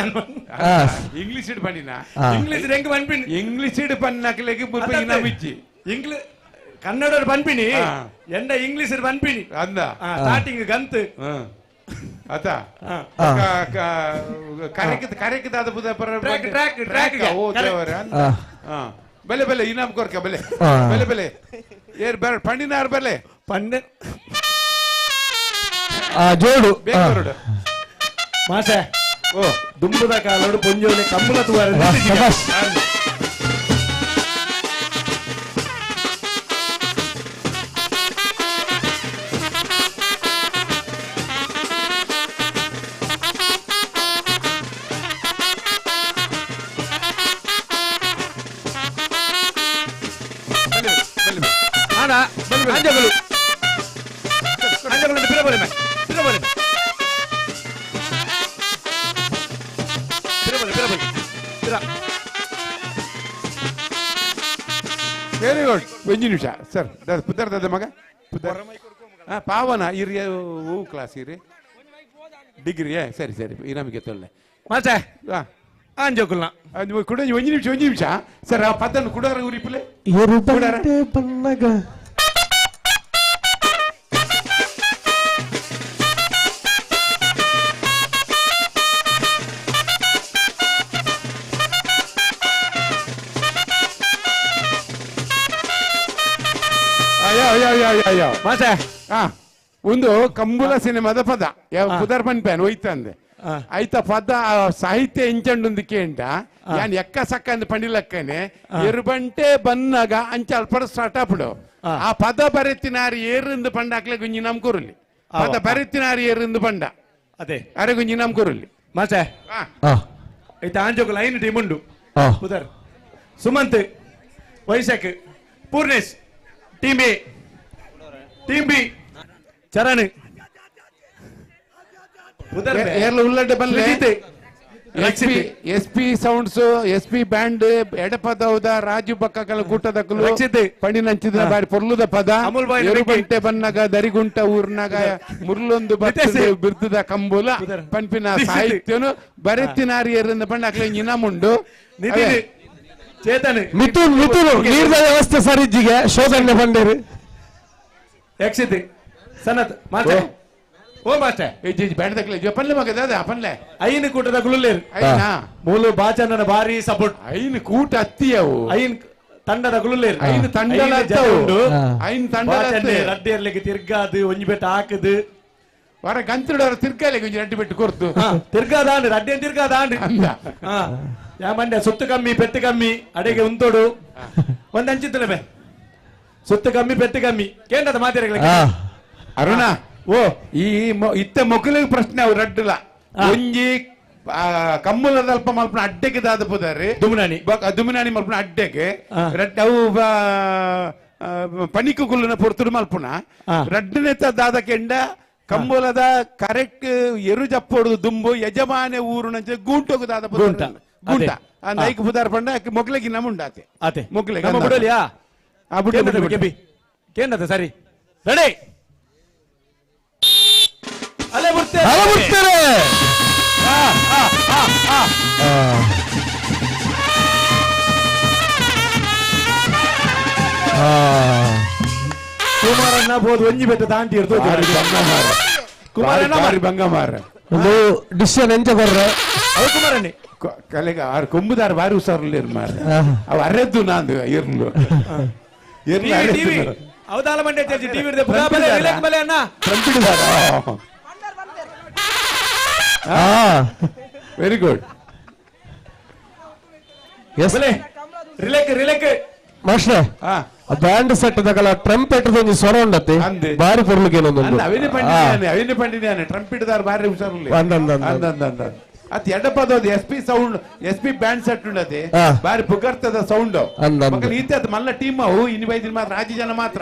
ಇಂಗ್ಲಿಷ್ ಇಡ್ ಪನ್ನಿನ ಇಂಗ್ಲಿಷ್ ಹೆಂಗ್ ಪನ್ಪಿನಿ ಇಂಗ್ಲಿಷ್ ಇಡ್ ಪನ್ನಕಲೆಗ್ ಮುಲ್ಪ ಇನಾಮಿಚ್ಚಿ ಇಂಗ್ಲಿಷ್ ಕನ್ನಡ ಪನ್ಪಿನಿ ಎಂಡ ಇಂಗ್ಲಿಷ್ ಪನ್ಪಿನಿ ಅಂದ ಸ್ಟಾರ್ಟಿಂಗ್ ಗಂತು ಆತ ಕರೆಕ್ ಕರೆಕ್ ದಾದ ಬುದ ಪರ ಟ್ರ್ಯಾಕ್, ಟ್ರ್ಯಾಕ್, ಟ್ರ್ಯಾಕ್ ಓ ದೇವರೇ ಅಂದ. ಬೆಲೆ ಬೆಲೆ ಇನಾಮ್ ಕೊರ್ಕ ಬೆಲೆ ಬೆಲೆ ಬೆಲೆ ಏರ್ ಬೇಡ ಪಂಡಿನಾರ್ ಬೆಲೆ ಪಂಡೆ ಜೋಡು ಬೇಕರುಡು ಮಾಸೆ ಓ ದುಂಬುದ ಕಾಲೋಡು ಪೊಂಜೋಲೆ ಕಂಬಳ ತುವಾರ ಶಬಾಷ್. ಆನ ಅಂಜಗಳು ಅಂಜಗಳು ಪಿರ ಬಲೆ ಪಿರ ಬಲೆ ಪಿರ ಬಲೆ ಪಿರ ಬಲೆ ಪಿರ ವೆರಿ ಗುಡ್ ಒಂಜಿ ನಿಮಿಷ ಸರ್ ಪುದರ್ ದಾದ ಮಗ ಪುದರ್ ಪಾವನ ಇರಿ ಹೂ ಕ್ಲಾಸ್ ಇರಿ ಡಿಗ್ರಿ ಸರಿ ಸರಿ ಇನಾಮಿಗೆ ತೊಲ್ಲೆ ಮಾಸ್ಟರ್ ಅಂಜೋಕುಲ್ನ ಕುಡ ಒಂಜಿ ನಿಮಿಷ ಒಂಜಿ ನಿಮಿಷ ಸರ್ ಆ ಪದನ್ನು ಕುಡಾರ ಉರಿಪುಲೆ ಎರುಬಂಟೆ ಬನ್ನಗ ಅಯ್ಯೋ ಅಯ್ಯೋ ಅಯ್ಯೋ ಅಯ್ಯೋ ಅಯ್ಯೋ ಮಾಸ್ಟರ್ ಒಂದು ಕಂಬುಲ ಸಿನಿಮಾದ ಪದ ಯಾವ ಪುದರ್ ಪನ್ಪೇನ್ ಹೋಯ್ತಂದೆ ಆಯ್ತ ಪದ ಸಾಹಿತ್ಯ ಇಂಚಂಡುಂದು ಕೇಂಡ ಯಾನ್ ಎಕ್ಕ ಸಕ್ಕ ಅಂದ್ ಪಂಡಿಲಕ್ಕನೆ ಎರುಬಂಟೆ ಬನ್ನಗ ಅಂಚ ಅಲ್ಪಡ ಸ್ಟಾರ್ಟ್ ಆಪುಡು ಆ ಪದ ಬರೆತಿನಾರು ಏರಿಂದು ಪಂಡ ಹಾಕ್ಲೆ ಗುಂಜಿ ನಮ್ ಕೊರುಲಿ ಪದ ಬರೆತಿನಾರು ಏರಿಂದು ಪಂಡ ಅದೇ ಅರೆ ಗುಂಜಿ ನಮ್ ಕೊರುಲಿ ಮಾಸ್ಟರ್ ಐತ ಆಂಜೋಕು ಲೈನ್ ಟೀಮ್ ಉಂಡು ಪುದರ್ Sumanth Vaishakh Purnesh team A team B Charan ಪುದರ್ ಏರ್ಲ ಉಲ್ಲಡ್ಡೆ ಬಲ್ಲೆ Rakshit. S P sounds S P band ಎಡಪದೌದ Raju ಬಕ್ಕಕಲ ಕೂಟದಕಲು Rakshit. ಪಣಿನಂಚಿದ ಬಾರಿ ಪೊರ್ಲುದ ಪದ ಅಮುಲ್ ಬಾಯ್ ಎರುಬಂಟೆ ಬನ್ನಗ ದರಿಗುಂಟ ಊರ್ನಾಗ ಮುರ್ಲೊಂದು ಬರ್ತದೆ ಬಿರ್ದುದ ಕಂಬುಲ ಪನ್ಪಿನ ನಿತಿನ್. ಸಾಹಿತ್ಯನು ಬರೆತಿನಾರಿ ಎರಿಂದ ಪಂಡ ಅಕ್ಲೆ ಇನಾಮುಂಡು ನಿತಿನ್ ಚೇತನ್ ಮಿಥುನ್ ಮಿಥುನ್ ನೀರ್ದ ವ್ಯವಸ್ಥೆ ಸರಿಜ್ಜಿಗೆ ಶೋಧನೆ ಬಂಡೇರು ಯಕ್ಷಿತ್ ಸನತ್ ಮಾಸ್ಟರ್ ಓ ಮಾಸ್ಟರ್ ಬ್ಯಾಂಡ್ ದಕ್ಲೆ ಪನ್ಲೆ ಮಗ ದಾದ ಪನ್ಲೆ ಐನು ಕೂಟದ ಗುಳುಲ್ಲೇರು ಐನಾ? ಮೂಲು ಬಾಚಣ್ಣನ ಭಾರಿ ಸಪೋರ್ಟ್ ಐನು ಕೂಟ ಅತ್ತಿಯವು ಐನ್ ತಂಡದ ಗುಳುಲ್ಲೇರು ಐನು ತಂಡಲ ಅತ್ತವು. ಐನು ತಂಡಲ ಅತ್ತೆ. ರಡ್ಡಿ ಎರ್ಲಿಕ್ಕೆ ತಿರ್ಗಾದು ಒಂಜಿ ಬೆಟ್ಟ ಹಾಕದು ವರ ಗಂತುಡವರ ತಿರ್ಗಾಲೆ ಗುಂಜಿ ರಡ್ಡಿ ಬೆಟ್ಟು ಕೊರ್ತು ತಿರ್ಗಾದಾಂಡು ರಡ್ಡಿ ತಿರ್ಗಾದಾಂಡು ಯಾ ಮಂಡ್ಯ ಸುತ್ತು ಕಮ್ಮಿ ಪೆಟ್ಟು ಕಮ್ಮಿ ಅಡಿಗೆ ಉಂತೋಡು ಒಂದ್ ಅಂಚಿತ್ತಲೆ ಬೇ ಸುತ್ತು ಕಮ್ಮಿ ಪೆಟ್ಟು ಕಮ್ಮಿ ಕೇಂದ್ರದ ಮಾತಿರಗಳ ಅರುಣ ಓ ಈ ಇತ್ತ ಮೊಕಲಿಗೆ ಪ್ರಶ್ನೆ ಅವು ರಡ್ಡುಲ ಒಂಜಿ ಕಮ್ಮುಲದ ಅಲ್ಪ ಮಲ್ಪನ ಅಡ್ಡೆಗೆ ದಾದ ಪುದಾರಿ ದುಮ್ನಾನಿ ದುಮ್ನಾನಿ ಮಲ್ಪನ ಅಡ್ಡೆಗೆ ರಡ್ಡ ಅವು ಪಣಿಕು ಕುಲ್ಲುನ ಪೊರ್ತುಡು ಮಲ್ಪುನ ರಡ್ಡನೆತ್ತ ದಾದ ಕೆಂಡ ಕಂಬುಲದ ಕರೆಕ್ಟ್ ಎರು ಜಪ್ಪೊಡು ದುಂಬು ಯಜಮಾನೆ ಊರುನಂಚೆ ಗೂಂಟೋಗು ದಾದ ಗೂಂಟ. ಗೂಂಟ ಅದೇ. ಐಕ್ ಪುದಾರ್ ಪಂಡ ಮೊಗ್ಲೆಗಿ ನಮುಂಡಾತೆ ಅದೇ ಮೊಗ್ಲೆಗೆ ನಮ್ಮ ಬುಡಲಿಯಾ ಆ ಬುಡ್ಲೆ ಬುಡ್ಲೆ ಬುಡ್ಲೆ. ಕೇಂದ್ರದ ಸರಿ ರೆಡಿ ಅಲೆ ಬಿಡ್ತೇನೆ ಅಲೆ ಬಿಡ್ತೇನೆ. ಆ, ಆ, ಆ, ಆ. ಕುಮಾರಣ್ಣ ಬೋದು ಒಂಜಿ ಬೆಟ್ಟ ದಾಂಟಿ ಇರ್ತದೆ ಭಾರಿ ಭಂಗ ಮಾರ್ರೆ. ಕುಮಾರಣ್ಣ ಭಾರಿ ಭಂಗ ಮಾರ್ರೆ. ಒಂದು ಡಿಸಿಷನ್ ಎಂಚ ಬರ್ರೆ ಅವು ಕುಮಾರಣ್ಣಿ ಕಲೆಗ ಆರು ಕೊಂಬುದಾರ ಬಾರಿ ಹುಷಾರಿಲ್ಲ ಮಾರ್ರೆ. ಅವು ಅರೆದ್ದು ನಾಂದು ಇರ್ಲು ಇರ್ಲು ಟಿವಿ ಟಿವಿ ಅವತಾರ ಮಂಡ್ಯ ಚರ್ಚೆ ಟಿವಿ ಇರ್ತದೆ ಬಲೆ ರಿಲ್ಯಾಕ್ಸ್ ಬಲೆ ಅಣ್ಣ ವೆರಿ ಗುಡ್ ಬಲೆ ರಿಲೇಕ್ ರಿಲೇಕ್ ಮಾಸ್ಟ್ರೆ ಬ್ಯಾಂಡ್ ಸೆಟ್ ದಕಲ ಟ್ರಂಪೆಟ್ ಒಂಜಿ ಸ್ವರ ಉಂಡತ್ತೆ ಬಾರಿ ಪೊರ್ಲುಗೆ ಅಂದ ಅವಿನ ಪಂಡಿತಾನೆ ಅವಿನ ಪಂಡಿತಾನೆ ಟ್ರಂಪಿಟ್ದಾರ ಬಾರಿ ಹುಷಾರಿಲ್ಲ ಅಂದ್ ಅಂದ್ ಅಂದ್ ಅಂದ ಅಂದ ಅಂದ ಅತ್ ಎಡಪದ S P sound S P band set ಉಂಡತೆ ಆ. ಬಾರಿ ಪುಗರ್ತದ ಸೌಂಡ್ ಅಂದ್ ಅಂದ್. ಮಕ್ಕಳು ಈತೆ ಅದು ಮಲ್ಲ ಟೀಮ್ ಅವು ಇನ್ನು ಬೈದಿನ ಮಾತ್ರ ರಾಜ್ಯ ಜನ ಮಾತ್ರ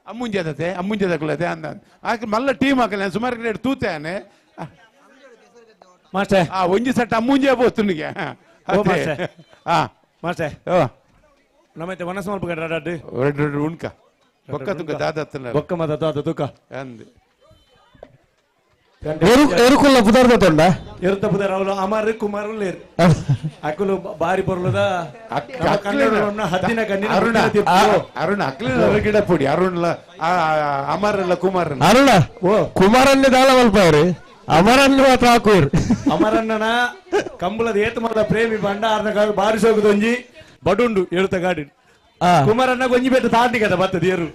ಅಮ್ಮುಂಜದತೆ ಅಮ್ಮುಂಜದ ಕುಲತೆ ಅಂದ ಆಕೆ ಮಲ್ಲ ಟೀಮ್ ಹಾಕಲ್ಲ ಸುಮಾರು ಕಡೆ ತೂತಾನೆ ಮಾಸ್ಟರ್ ಆ ಒಂಜಿ ಸೆಟ್ ಅಮ್ಮುಂಜೆ ಪೋತುನಿಗೆ ಓ ಮಾಸ್ಟರ್ ಆ ಮಾಸ್ಟರ್ ಓ ನಮ್ಮೈತೆ ವನಸ್ ಮಲ್ಪ ರಡ್ಡು ರಡ್ಡು ರಡ್ಡು ಉಣ್ಕ ಬೊಕ್ಕ ತುಕ ದಾದತ್ತನ ಬೊಕ್ಕ ಮದ ದಾದ ತುಕ ಅಂದ್ ಎರುಕುಲ್ಲ ಪುದರ್ದ ತೊಂಡ ಎರುತ ಪುದರ್ ಅವಳು ಅಮರ್ ಕುಮಾರ್ ಲೇರ್ ಅಕುಲು ಬಾರಿ ಪೊರ್ಲುದ ನಮ್ಮ ಕನ್ನಡವನ್ನ ಹದ್ದಿನ ಕಣ್ಣಿನ ಅರುಣ ಮುತ್ತಿನ ತಿಪ್ಪು. ಅರುಣ ಅಕ್ಲಿನ ಗಿಡ ಪೊಡಿ ಅರುಣ್ ಅಮರ್ ಕುಮಾರ್ ಅರುಣ ಕುಮಾರನ್ನೇ ದಾಳ ಮಲ್ಪಾವ್ರಿ ಅಮರನ್ನೇ ಮಾತ್ರ ಹಾಕುವ್ರಿ ಅಮರಣ್ಣನ ಕಂಬಳದ ಏತಮದ ಪ್ರೇಮಿ ಬಂಡ ಅರ್ನ ಕಾಲು ಬಾರಿ ಸೋಗುದೊಂಜಿ ಬಡುಂಡು ಎರುತ ಗಾಡಿ ಕುಮಾರಣ್ಣ ಗೊಂಜಿ ಬೆಟ್ಟ ತಾಂಡಿ ಕದ ಬತ್ತದ ಏರು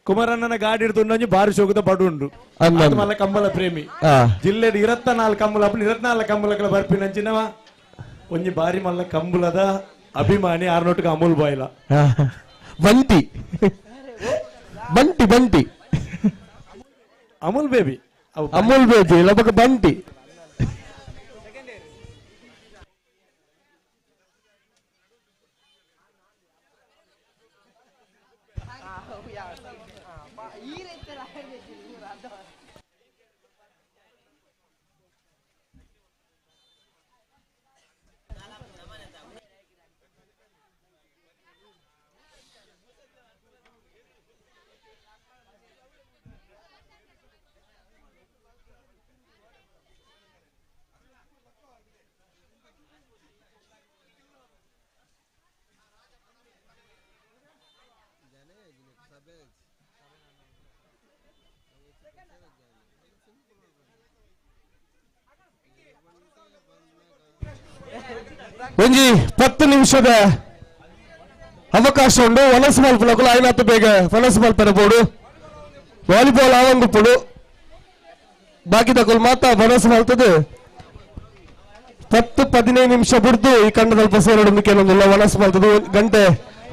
ಕುಮಾರಣ್ಣನ ಗಾಡಿ ಹಿಡಿದು ಬಾರಿ ಸೋಗುದ ಬಡುಂಡು ಅಂದ್ ಅಂದ್. ಮಲ್ಲ ಕಂಬಳ ಪ್ರೇಮಿ ಆ. ಜಿಲ್ಲೆಡ್ 24 ಕಂಬಳ ಅಪ್ಪು 24 ಕಂಬಳಗಳ ಬರ್ಪಿನಂಚಿನವ ಒಂಜಿ ಬಾರಿ ಮಲ್ಲ ಕಂಬಳದ ಅಭಿಮಾನಿ ಆರ್ನೋಟಿಗೆ ಅಮೂಲ್ ಬಾಯ್ಲ ಬಂಟಿ ಬಂಟಿ ಬಂಟಿ ಅಮೂಲ್ ಬೇಬಿ ಅಮೂಲ್ ಬೇಬಿ ಲಬಕ ಬಂಟಿ ಒಂಜಿ 10 ನಿಮಿಷದ ಅವಕಾಶ ಉಂಡು ವನಸ್ ಮಲ್ಪನಕುಲು ಆಯ್ನಾತ್ ಬೇಗ ವನಸ್ ಮಲ್ಪನ ಬೋಡು ವಾಲಿಬಾಲ್ ಆವಂಗು ಪುಡು ಬಾಕಿದಕುಲು ಮಾತ್ರ ವನಸ್ ಮಲ್ತದು 10-15 ನಿಮಿಷ ಬುಡ್ದು ಈ ಕಂಡದಲ್ಪ ಸೇರಡು ಕೆಲವೊಂದಿಲ್ಲ ವನಸ್ ಮಲ್ತದು ಗಂಟೆ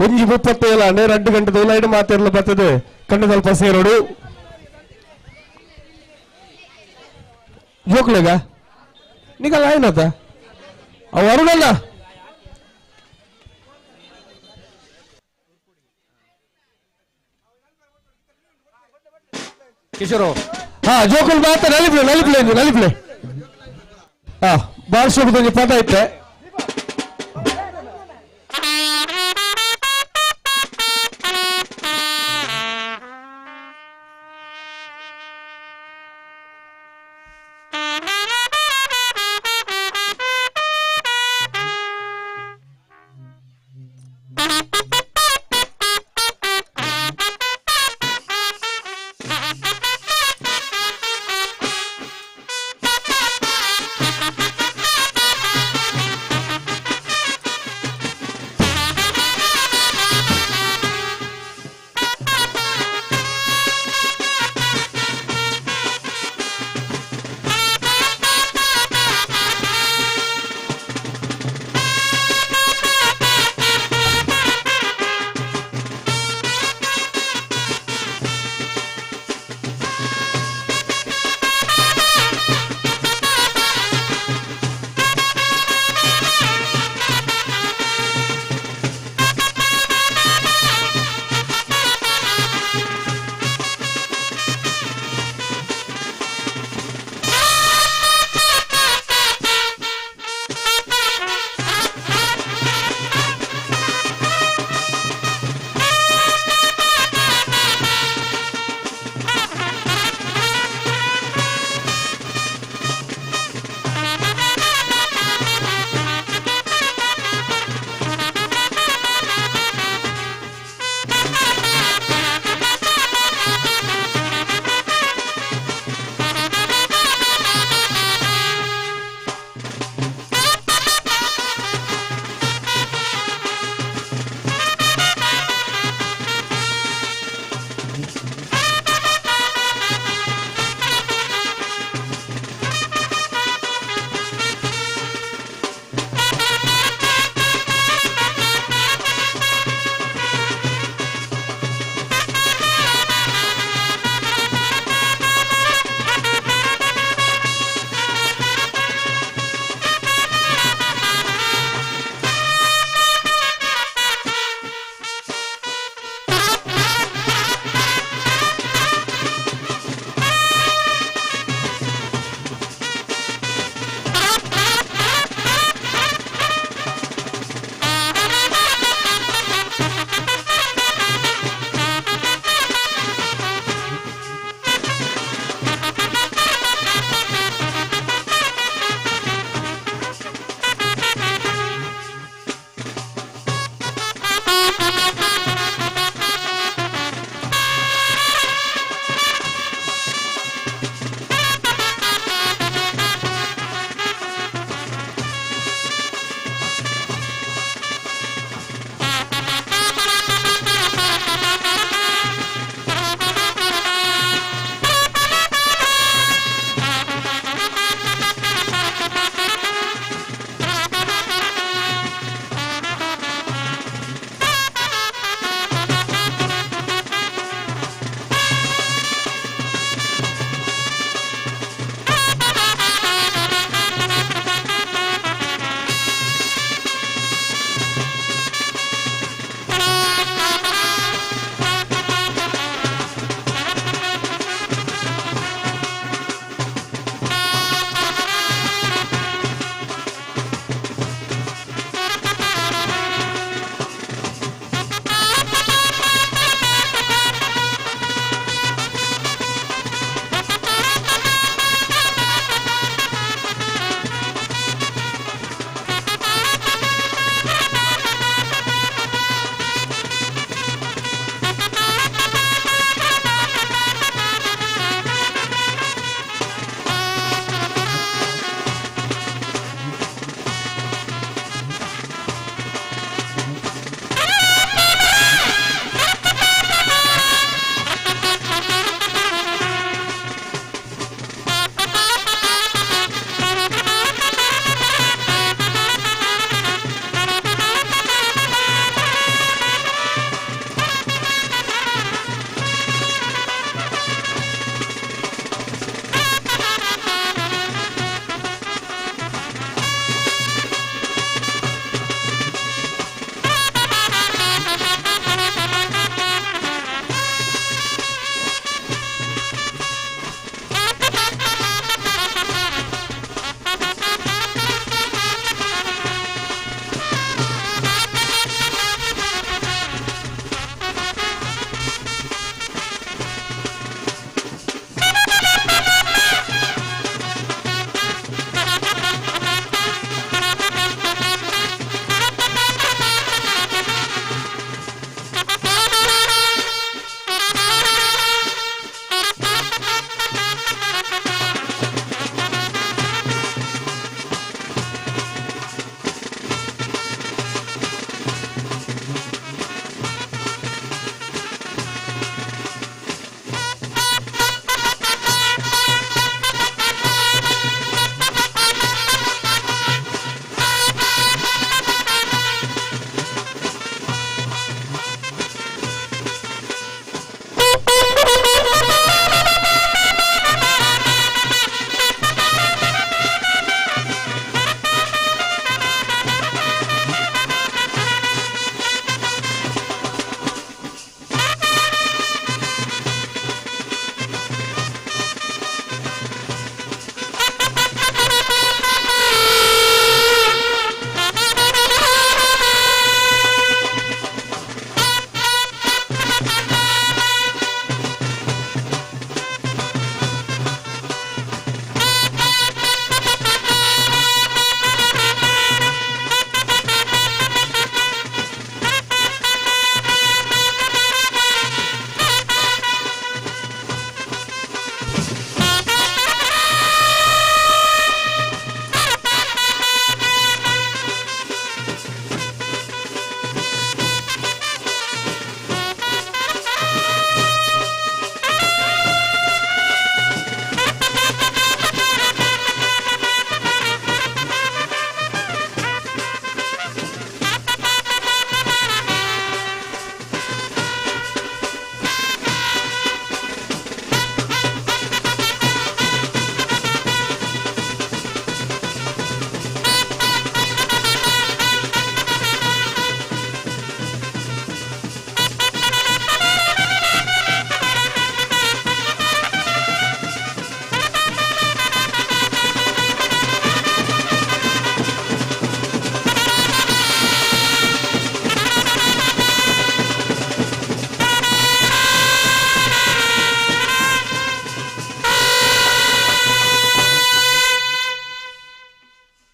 1:37 ಅಂದ್ರೆ 2 ಗಂಟೆ ದೋಲೈಡು ಮಾತಿರ್ಲ ಬರ್ತದೆ ಕಂಡದಲ್ಪ ಸೇರೋಡು ಜೋಕ್ಲೆಗ ನಿಗಲ್ಲ ಆಯ್ನಾತ ಅವ್ ಅರುಣಲ್ಲ ಕಿಶೋರ್ ಹಾ ಜೋಕುಲ್ ಮಾತ್ರ ನಲಿಪ್ಲೆ ನಲಿಪ್ಲೆ ಇಂದು ನಲಿಪ್ಲೆ ಹಾ ಬಾರ್ಸೋಬದೊಂಜಿ ಪದ ಐತೆ Thank you.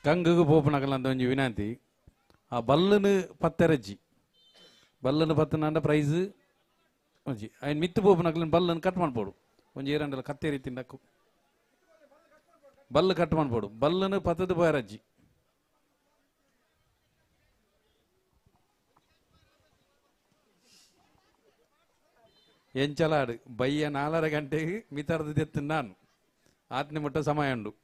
ಕಂಗುಗು ಪೋಪುನಕಲಂತ ಒಂಜಿ ವಿನಂತಿ. ಆ ಬಲ್ಲನು ಪತ್ತೆರಜ್ಜಿ ಬಲ್ಲನು ಪತ್ತನಾಂಡ ಪ್ರೈಸ್ ಒಂಜಿ ಐನ್ ಮಿತ್ತು ಪೋಪುನಕಲನ್ ಬಲ್ಲನು ಕಟ್ ಮಾಡ್ಬೋಡು. ಒಂಜಿ ಏರಂಡಲ ಕತ್ತೇರಿ ತಿಂಡಕ್ಕು ಬಲ್ಲು ಕಟ್ ಮಾಡ್ಬೋಡು. ಬಲ್ಲನು ಪತ್ತದ ಪೋಯರಜ್ಜಿ. ಎಂಚಲಾಡು ಬಯ್ಯ 4:30 ಗಂಟೆಗೆ ಮಿತರ್ದು ದೆತ್ತು ನಾನು ಆತ್ನೆ ಮುಟ್ಟ ಸಮಯ ಉಂಡು.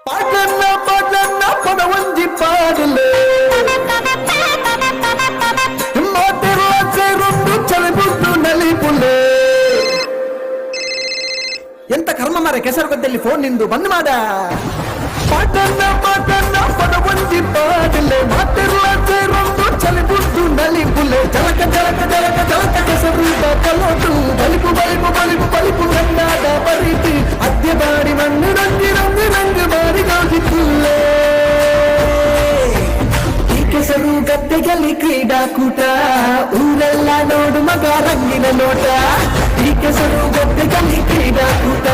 ಪಾಟನ್ನ ಪಾಟನ್ನ ಪದವಂಜಿ ಪಾಡಲೆ ಮಾತಿರುವ ಸೇರೊಂದು ಚಳಿಬುಟ್ಟು ನಲಿಪುಲೆ. ಎಂತ ಕರ್ಮ ಮಾರ ಕೆಸರುಗದ್ದೆಯಲ್ಲಿ ಫೋನ್ ನಿಂದು ಬಂದ್ ಮಾಡ. ಪಾಟನ್ನ ಪಾಟನ್ನ ಪದವಂಜಿ ಪಾಡಲೆ ಮಾತಿರುವ ಸೇರೊಂದು ಚಳಿಬುಟ್ಟು ನಲಿಪುಲೆ. ಜಲಕ ಜಲಕ ಜಲಕ ಜಲಕ ಕೆಸರು ಕಲೋಟು ಬಲಿಪು ಬಲಿಪು ಬಲಿಪು ಬಲಿಪು ಗಂಡಾದ ಬರೀತಿ ಅದ್ಯ ಬಾಡಿ ಮಣ್ಣು ರಂಗಿ ರಂಗಿ ರಂಗು ಬಾರಿ ಗಾಜಿತ್ತುಲ್ಲೇ. ಈ ಕೆಸರು ಗದ್ದೆಯಲ್ಲಿ ಕ್ರೀಡಾಕೂಟ ಊರೆಲ್ಲ ನೋಡು ಮಗ ರಂಗಿನ ನೋಟ. ಈ ಕೆಸರು ಗದ್ದೆಯಲ್ಲಿ ಕ್ರೀಡಾಕೂಟ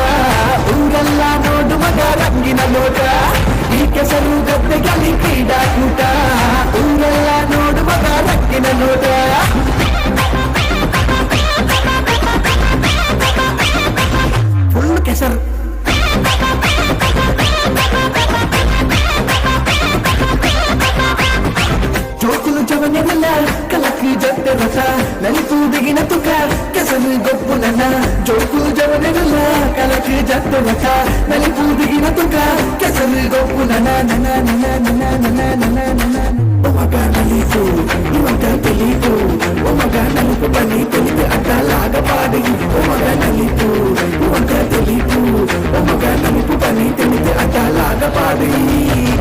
ಊರೆಲ್ಲ ನೋಡು ಮಗ ರಂಗಿನ ನೋಟ. ಈ ಕೆಸರು ಗದ್ದೆಯಲ್ಲಿ ಕ್ರೀಡಾಕೂಟ ಊರೆಲ್ಲ ನೋಡು ಮಗ ರಂಗಿನ ನೋಟ. ಫುಲ್ ಕೆಸರು. ಜೋಕುಲು ಜವನೆಲ್ಲ ಕಲಕಿ ಜಟ್ಟೆ ರಸ ನಲಿಪು ದಿಗಿನ ತುಕ ಕೆಸರು ಗೊಪ್ಪು ನನ್ನ. ಜೋಕುಲು ಜವನೆಲ್ಲ ಕಲಕಿ ಜಟ್ಟೆ ರಸ ನಲಿಪು ದಿಗಿನ ತುಕ ಕೆಸರು ಗೊಪ್ಪು ನನ್ನ ನನ್ನ ನನ್ನ ನನ್ನ ನನ್ನ ನನ್ನ ನನ್ನ. ಒಮಗ ನಲಿಪು ಇವಂತ ತಿಳಿಪು ಒಮಗ ನಲಿಪು ಬನ್ನಿ ತಿಳಿದು ಅಡ್ಡಲಾಗ ಪಾಡಿ. ಒಮಗ ನಲಿಪು ಇವಂತ ತಿಳಿಪು ಒಮಗ ನಲಿಪು ಬನ್ನಿ ತಿಳಿದು ಅಡ್ಡಲಾಗ ಪಾಡಿ.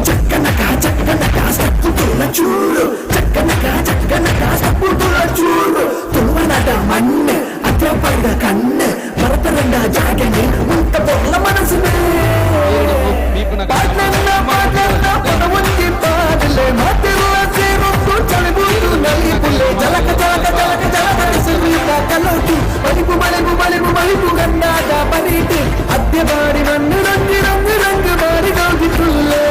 ಚಕ್ಕನಕ ಚಕ್ಕನಕ ಸ್ಟೆಪ್ಪು ತುಳ ಚೂರು ಚಕ್ಕನಕ ಚಕ್ಕನಕ ಸ್ಟೆಪ್ಪು ತುಳ ಚೂರು. ತುಳುವನಾದ ಮಣ್ಣು ಅದ್ರ ಪಡೆದ ಕಣ್ಣು ಭರತರಂಡ ಜಾಗನೆ ಉಂಟ ಪೊರ್ಲ ಮನಸ್ಸಿನೇ. ಪಾಟನ್ನ ಪಾಟನ್ನ ಪದವಂಜಿ ಪಾಡಲೆ ಮಾತಿರುವ ಸೇರೊಂದು ಚಳಿಬುಟ್ಟು ನಲಿಪುಲೆ. ಜಲಕ ಜಲಕ ಜಲಕ ಜಲಕ ಕೆಸರು ಕಲೋಟು ಬಲಿಪು ಬಲಿಪು ಬಲಿಪು ಬಲಿಪು ಗಂಡಾದ ಬರೀತಿ ಅದ್ಯ ಬಾಡಿ ಮಣ್ಣು ರಂಗಿ ರಂಗು ರಂಗು ಬಾರಿ ಗಾಜಿತ್ತುಲ್ಲೇ.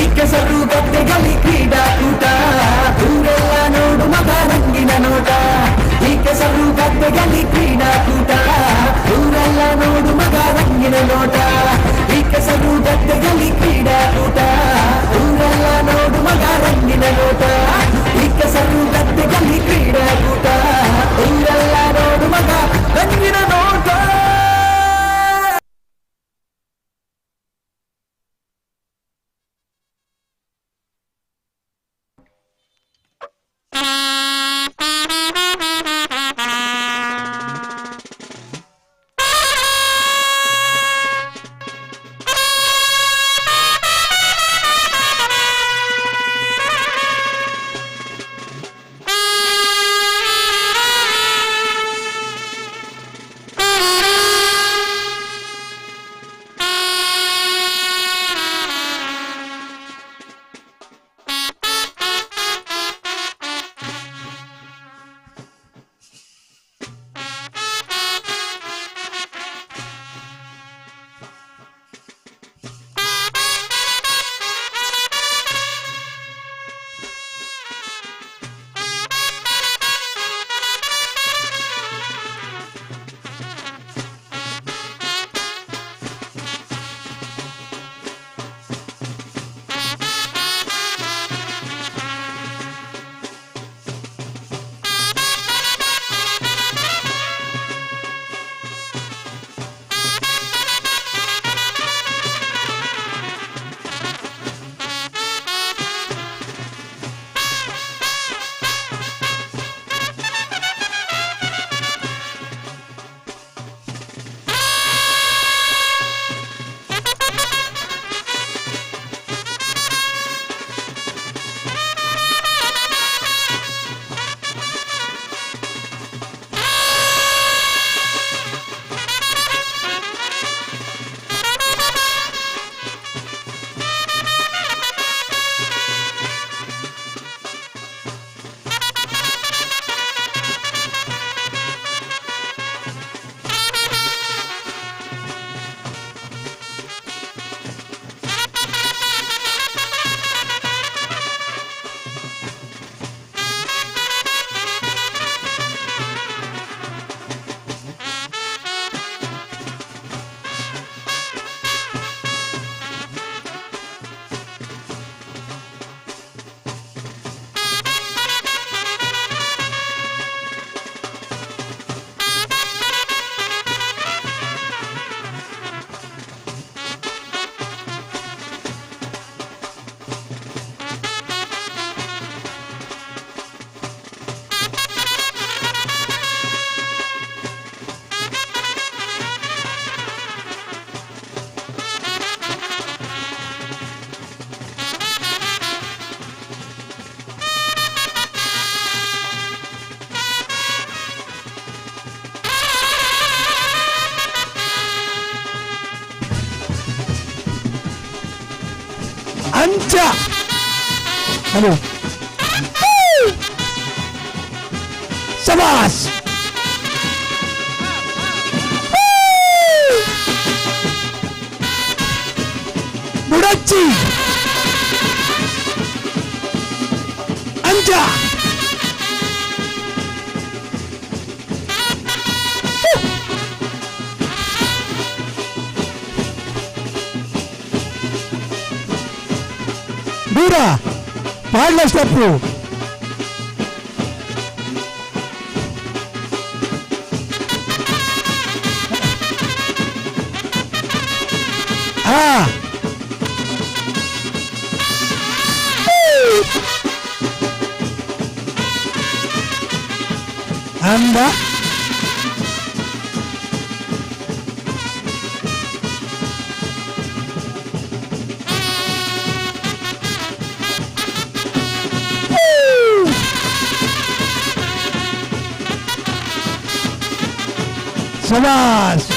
ಈ ಕೆಸರು ಗದ್ದೆಗಲಿ ಕ್ರೀಡಾಕೂಟ ಊರೆಲ್ಲ ನೋಡು ಮಗ ರಂಗಿನ ನೋಟ. ಈ ಕೆಸರು ಗದ್ದೆಗಲಿ ಕ್ರೀಡಾಕೂಟ ಊರೆಲ್ಲ ನೋಡು ಮಗ ರಂಗಿನ ನೋಟ. ಈ ಕೆಸರು ಗದ್ದೆಗಲಿ ಅಂಚ ಹಲೋ ಶಬಾಷ್ ಬುಡಚ್ಚಿ ಅಂಚ ದೂರ ಪಾಡ್ಲ ಸ್ಟೆಪ್ಪು ಆ ಅಂದ ಶಬಾಷ್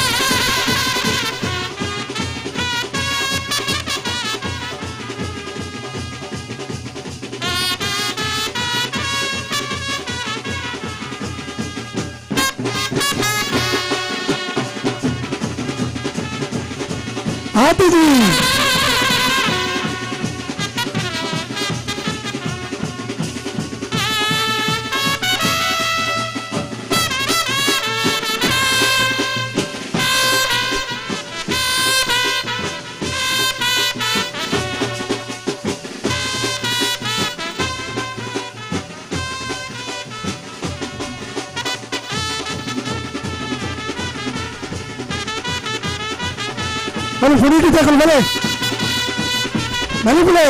ಆತಿಥಿ ಬಲೆ ಫುಡಿಟಿ ತಕಲ್ ಬಲೆ ಮಲಿಪುಲೆ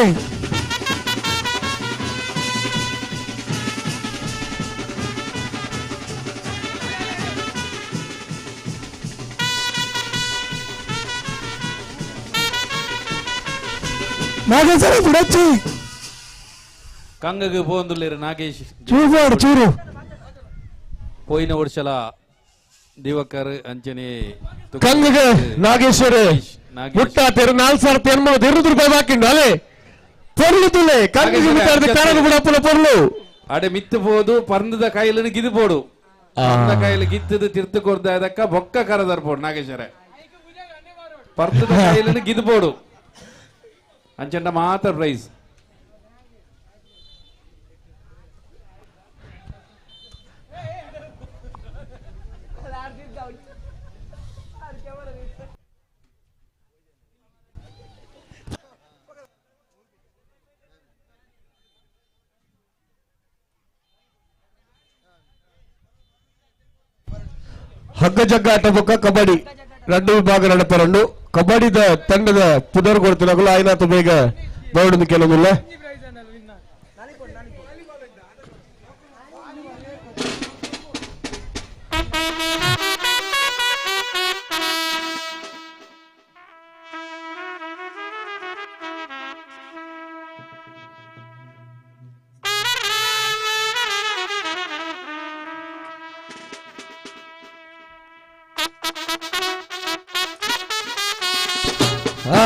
ನಾಗೇಶ್ವರ ಬುಡಚ್ಚಿ ಕಂಗಗ್ ಪೋಂದುಲ್ಲೇರು ನಾಗೇಶ್ ಚೂರು ಚೂರು ಪೋಯಿನ ವರ್ಷಲ ದಿವಕರ್ ಅಂಚನೆ ಕಂಗಗ ನಾಗೇಶ್ವರ ಮುಟ್ಟ ತೆರು ನಾಲ್ ಸಾವಿರ ತೆನ್ಮೂರು ಇರುದು ರೂಪಾಯಿ ಬಾಕಿಂಡು ಅಲೆ ಪೊರ್ಲು ತುಲೆ ಕಂಗಗೆ ಮುಟ್ಟಾರ್ದು ಕರಗು ಬಿಡಪ್ಪನ ಪೊರ್ಲು ಅಡೆ ಮಿತ್ತು ಪೋದು ಪರ್ಂದದ ಕಾಯಿಲನು ಗಿದು ಪೋಡು ಪರ್ಂದ ಕಾಯಿಲು ಗಿತ್ತದು ತಿರ್ತು ಕೊರ್ದ ಅದಕ್ಕ ಬೊಕ್ಕ ಕರದರ್ ಪೋಡು ನಾಗೇಶ್ವರ ಪರ್ಂದದ ಕಾಯಿಲನು ಗಿದು ಪೋಡು ಅಂಚಂಡ ಮಾತ್ರ ಪ್ರೈಸ್ ಹಗ್ಗ ಜಗ್ಗಾಟ ಬೊಕ್ಕ ಕಬಡ್ಡಿ ರಡ್ಡು ವಿಭಾಗ ನಡಪರಂಡು ಕಬಡ್ಡಿದ ತಂಡದ ಪುದರ್ ಕೊಡ್ತಿನಗುಲು ಆಯ್ನಾತು ಬೇಗ ಬರಡುದು ಕೆಲವುಲ್ಲ ಆ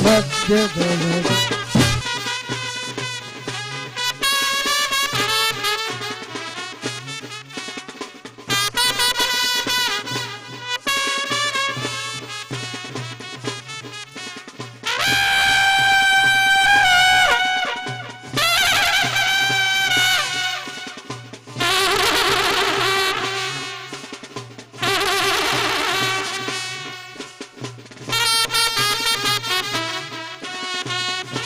ಮಧ್ಯದೊಳಗೆ Thank you.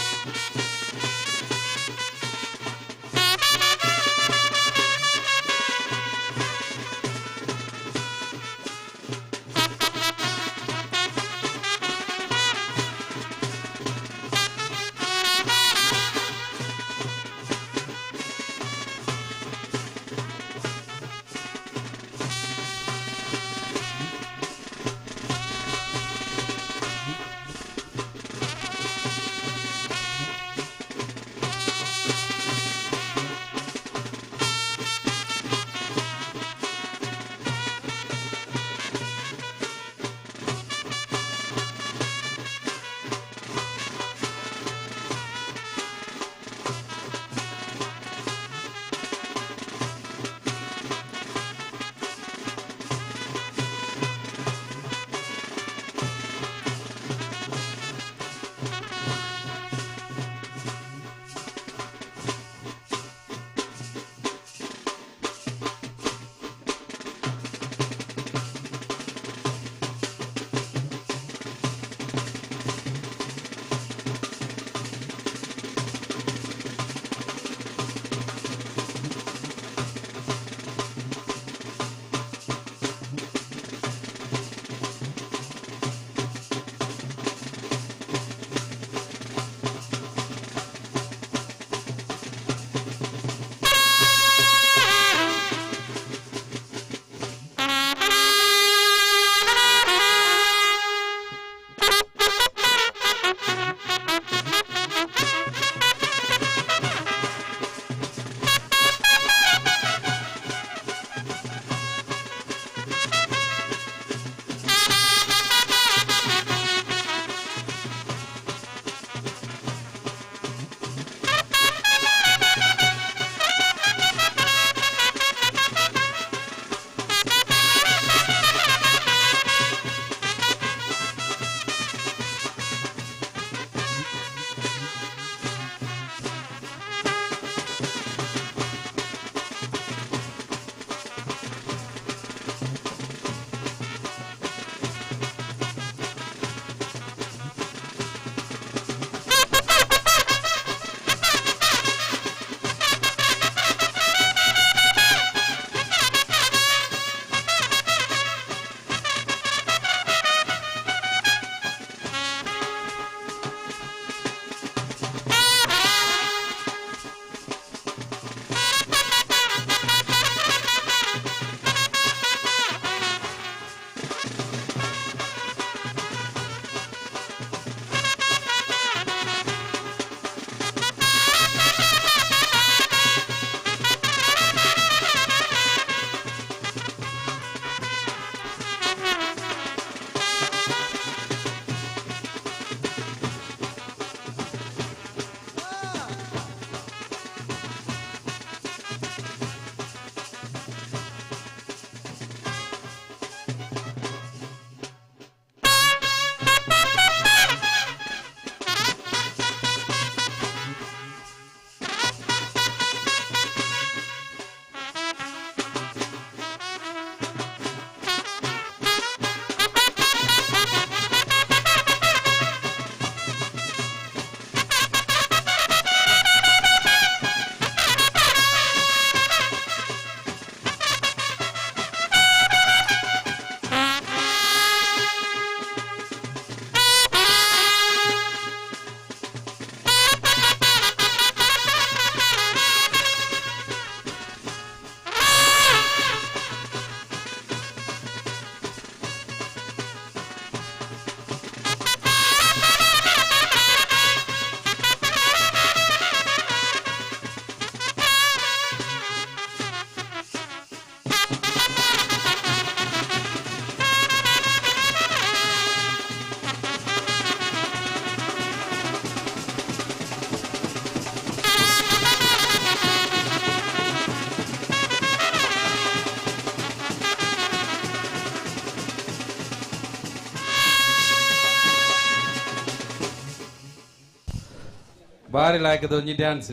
ಬಾರಿ ಲಾಯಕದ ಒಂಜಿ ಡ್ಯಾನ್ಸ್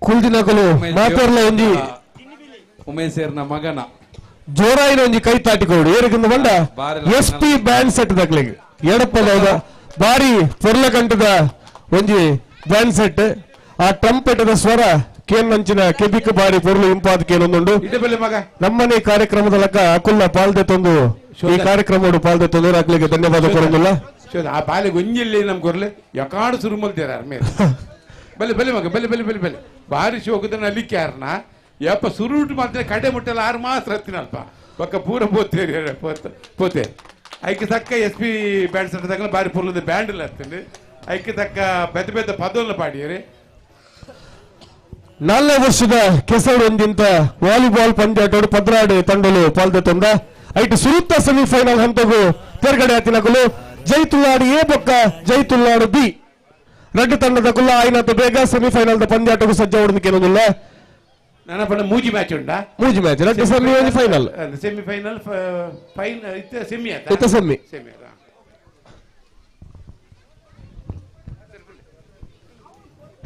ಕುಲ್ದಿನಕುಲು ಮಾತೆರ್ಲ ಒಂಜಿ ಉಮೇಶ್ ಮಗನ ಜೋರಾಯಿನ ಒಂಜಿ ಕೈ ತಾಟಿಕೋಡು ಏರಿಗಿಂದ ಬಂಡ ಎಸ್ ಪಿ ಬ್ಯಾಂಡ್ ಸೆಟ್ ದಕ್ಲಿಗೆ ಎಡಪ್ಪದ ಬಾರಿ ಪೊರ್ಲಕಂಠದ ಒಂಜಿ ಬ್ಯಾಂಡ್ ಸೆಟ್ ಆ ಟ್ರಂಪೆಟದ ಸ್ವರ ಕೇನ್ ಕೆಬಿಕ್ ಬಾರಿ ಪೊರ್ಲು ಇಂಪಾದ ಕೇನೊಂದುಂಡು. ನಮ್ಮನೆ ಕಾರ್ಯಕ್ರಮದ ಲಕ್ಕ ಅಕುಲ್ಲ ಪಾಲ್ದೆ ತಂದು ಈ ಕಾರ್ಯಕ್ರಮ ಪಾಲ್ದೆ ತಂದು ಅಕ್ಲಿಗೆ ಧನ್ಯವಾದ ಕೊರೊಂದುಲ್ಲ. ಆ ಬಾಲೆಗೆ ಒಂಜಿಲ್ಲಿ ನಮ್ ಕೊರ್ಲೆ ಯಕಾಡು ಸುರು ಮಲ್ತೇರ ಮೇಲೆ ಬಲೆ ಬಲೆ ಮಗ ಬಲೆ ಬಲೆ ಬಲೆ ಬಲೆ ಬಾರಿ ಶೋಕದ ನಲಿಕೆ ಯಾರನ ಯಪ್ಪ ಸುರುಟು ಮಾತ್ರ ಕಡೆ ಮುಟ್ಟಲ್ಲ ಆರು ಮಾತ್ರ ಹತ್ತಿನಲ್ಪ ಪಕ್ಕ ಪೂರ ಪೋತೇರಿ ಪೋತೆ ಐಕೆ ತಕ್ಕ ಎಸ್ ಪಿ ಬ್ಯಾಂಡ್ ಸೆಟ್ ತಕ್ಕ ಬಾರಿ ಪುರ್ಲದ ಬ್ಯಾಂಡ್ ಇಲ್ಲ ಹತ್ತಿಂದು ಐಕೆ ತಕ್ಕ ಪೆದ್ದ ಪೆದ್ದ ಪದವನ್ನ ಪಾಡಿಯರಿ. ನಾಲ್ನೇ ವರ್ಷದ ಕೆಸರು ಒಂದಿಂತ ವಾಲಿಬಾಲ್ ಪಂದ್ಯಾಟೋಡು 12 ತಂಡಲು ಪಾಲ್ದೆ ತಂದ ಐಟು ಸುರುತ್ತ ಸೆಮಿಫೈನಲ್ ಹಂತಗೂ ತೇರ್ಗಡೆ ಆತಿನಕುಲು ಜೈತುಲ್ಲಾಡು ಎ ಬೊಕ್ಕ ಜೈತುಲ್ಲಾಡು ಬಿ ರಡ್ಡು ತಂಡದ ಕುಲ್ಲ ಆಯ್ನತ ಬೇಗ ಸೆಮಿಫೈನಲ್ ಪಂದ್ಯಾಟಗೂ ಸಜ್ಜ ಹೊಡೆದಕ್ಕೇನೊಂದಿಲ್ಲ. ನನ್ನ ಪಂಡ ಮೂಜಿ ಮ್ಯಾಚ್ ಉಂಟಾ? ಮೂಜಿ ಮ್ಯಾಚ್ ರಡ್ಡು ಸೆಮಿ ಒಂಜಿ ಫೈನಲ್. ಸೆಮಿಫೈನಲ್ ಫೈನಲ್ ಇತ್ತ ಸೆಮಿ ಆತ ಇತ್ತ ಸೆಮಿ. ಸೆಮಿ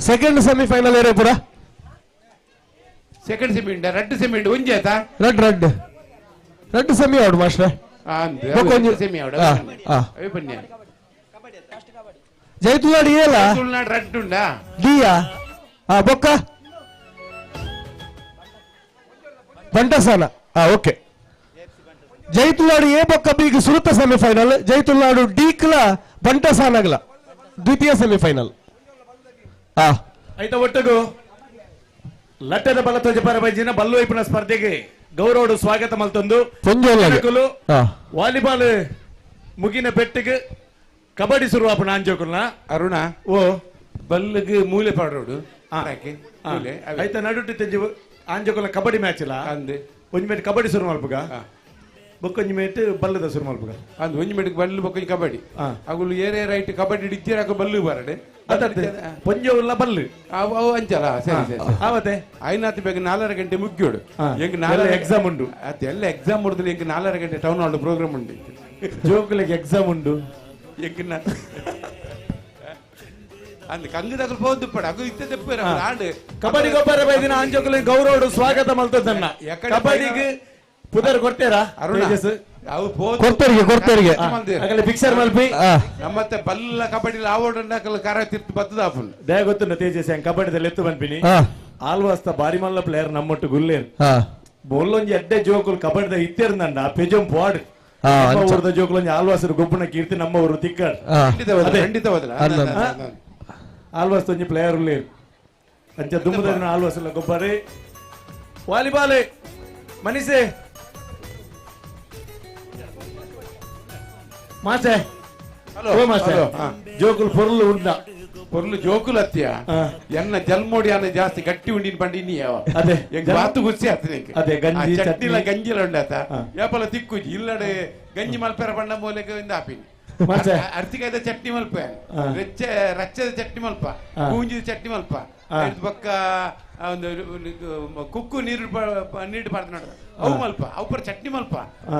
ಸೆಕೆಂಡ್ ಸೆಮಿಫೈನಲ್ ಏರೇ ಪುರ ಸೆಕೆಂಡ್ ಸೆಮಿ ಉಂಟಾ? ರಡ್ಡು ಸೆಮಿ ಉಂಟು ಒಂಜಿ ಆತ? ರಡ್ ರಡ್ ರಡ್ಡು ಸೆಮಿ ಆಡು ಮಾಸ್ಟ್ರೆ. ಸೆಮಿ ಆಡು ಅವೇ ಬನ್ನಿ. ಜೈತುಲ್ಲಾಡು ಏಲ ಜೈತುಲ್ನಾಡು ರಡ್ಡು ಉಂಟಾ? ಡಿಯಾ ಆ ಬೊಕ್ಕ ಬಂಟಸಾನ ಓಕೆ. ಜೈತುಲ್ಲಾಡು ಎ ಬೊಕ್ಕ ಬಿಗೆ ಸುರುತ ಸೆಮಿಫೈನಲ್, ಜೈತುಲ್ಲಾಡು ಡಿ ಕ್ಲ ಬಂಟಸಾನಗಲ ದ್ವಿತೀಯ ಸೆಮಿಫೈನಲ್. ಐತ ಒಟ್ಟುಗು ಲಟ್ಟದ ಬಲ ತೋಜಪರ ಬೈಜಿನ ಬಲ್ಲು ವೈಪುನ ಸ್ಪರ್ಧೆಗೆ ಗೌರವಡು ಸ್ವಾಗತ ಮಲ್ತೊಂದು ವಾಲಿಬಾಲ್ ಮುಗಿನ ಪೆಟ್ಟಿಗೆ ಕಬಡ್ಡಿ ಶುರುವಾಪುನ ಆಂಜೋಕುಲ್ನ ಅರುಣ ಓ ಬಲ್ಲಿಗೆ ಮೂಲೆ ಪಾಡೋಡು ಐತ ನಡುಟು ತೆಂಜಿ ಆಂಜೋಕುಲ್ನ ಕಬಡ್ಡಿ ಮ್ಯಾಚ್ ಇಲ್ಲ ಅಂದೆ ಒಂಜಿ ಮೇಟ್ ಕಬಡ್ಡಿ ಶುರು ಮಲ್ಪುಗ ಬೊಕ್ಕೊಂಜಿ ಮೇಟ್ ಬಲ್ಲದ ಶುರು ಮಲ್ಪುಗ ಅಂದ್ ಒಂಜಿ ಮೇಟ್ ಬಲ್ಲು ಬೊಕ್ಕೊಂಜಿ ಕಬಡ್ಡಿ ಅಗುಲು ಏರೇ ರೈಟ್ ಕಬಡ್ಡಿ ಹಿಡಿತೀರ ಬಲ್ಲು ಬರಡೆ ಪೊಂಜೋವುಲ್ಲ ಬಲ್ಲು ಅವು ಅಂಚಲ ಸರಿ ಸರಿ ಆವತ್ತೆ ಐನಾತಿ ಬೇಗ 4.5 ಗಂಟೆ ಮುಗ್ಯೋಡು ಎಂಗ್ 4 ಎಕ್ಸಾಮ್ ಉಂಡು ಅತ್ತೆ ಎಲ್ಲ ಎಕ್ಸಾಮ್ ಮುಡಿದ್ರೆ ಎಂಗ್ 4.5 ಗಂಟೆ ಟೌನ್ ಹಾಲ್ ಪ್ರೋಗ್ರಾಮ್ ಉಂಡು ಜೋಕುಲಿಗೆ ಎಕ್ಸಾಮ್ ಉಂಡು ಎಂಗ್ ಅಂದ್ ಕಂಗದಕಲು ಪೋದು ಪಡ ಅಗು ಇತ್ತೆ ತೆಪ್ಪೇರ ಆಂಡ್ ಕಬಡ್ಡಿ ಗೊಬ್ಬರ ಬೈದಿನ ಆಂಜೋಕುಲಿಗೆ ಗೌರವಡು ಸ್ವಾಗತ ಮಲ್ತದನ್ನ ಕಬಡ್ಡಿಗೆ ಪುದರ್ ಕೊಡ್ತೇರಾ ಅರುಣ ಅವು ಕೊಡ್ತೇರಿಗೆ ಕೊಡ್ತೇರಿಗೆ ಅಗಲ ಪಿಕ್ಚರ್ ಮಲ್ಪಿ ನಮ್ಮತ್ತೆ ಬಲ್ಲ ಕಬಡ್ಡಿ ಆವೋಡಂಡಕಲ ಕರ ತಿರ್ತು ಬತ್ತದ ಆಪುನ್ ದಯ ಗೊತ್ತುಂಡ ತೇಜಸ್ ಹೆಂಗ್ ಕಬಡ್ಡಿದಲ್ಲಿ ಎತ್ತು ಬಂದ್ಪಿನಿ ಆಲ್ವಾಸ್ತ ಬಾರಿ ಮಲ್ಲ ಪ್ಲೇಯರ್ ನಮ್ಮೊಟ್ಟು ಗುಲ್ಲೇರ್ ಬೊಲ್ಲೊಂಜಿ ಎಡ್ಡೆ ಜೋಕುಲು ಕಬಡ್ಡಿದ ಇತ್ತಿರ್ದಂಡ ಪೆಜೊಂ ಪಾಡ್ ನಮ್ಮ ಊರದ ಜೋಕುಲೊಂಜಿ ಆಲ್ವಾಸರು ಗೊಬ್ಬುನ ಕೀರ್ತಿ ನಮ್ಮ ಊರು ತಿಕ್ಕಡ್ ಖಂಡಿತವಾದಲ್ಲ ಆಲ್ವಾಸ್ ಒಂಜಿ ಪ್ಲೇಯರ್ ಉಲ್ಲೇರ್ ಅಂಚ ದುಮ್ಮದ ಆಲ್ವಾಸ್ ಗೊಬ್ಬರಿ ವಾಲಿಬಾಲ್ ಮನೀಸೆ ಮಾಸೆ ಹಲೋ ಮಾಸೆ ಜೋಕುಲ್ ಪೊರ್ಲು ಉಂಡ ಪೊರ್ಲು ಜೋಕುಲ್ ಅತ್ತಿಯ ಎನ್ನ ಜಲ್ಮೋಡಿ ಅನ್ನ ಜಾಸ್ತಿ ಗಟ್ಟಿ ಉಂಡಿನ ಪಂಡಿ ಇನ್ನಿ ಯಾವ ಅದೇ ಎಂಗ್ ಬಾತು ಗುಸ್ಸಿ ಆತನೆ ಅದೇ ಗಂಜಿ ಚಟ್ನಿಲ ಗಂಜಿಲ ಉಂಡಾತ ಯಾಪಲ ತಿಕ್ಕುಜಿ ಇಲ್ಲಡೆ ಗಂಜಿ ಮಲ್ಪೆರ ಬಣ್ಣ ಮೂಲೆಗೆ ಇಂದ ಆಪಿನಿ ಅರ್ತಿಕಾಯ್ದ ಚಟ್ನಿ ಮಲ್ಪ ರಚ್ಚೆ ರಚ್ಚದ ಚಟ್ನಿ ಮಲ್ಪ ಗೂಂಜಿದ ಚಟ್ನಿ ಮಲ್ಪ ಪಕ್ಕ ಒಂದು ಕುಕ್ಕು ನೀರು ನೀರು ಪಾಡ್ದು ನೋಡ ಅವು ಮಲ್ಪ ಅವು ಪರ ಚಟ್ನಿ ಮಲ್ಪ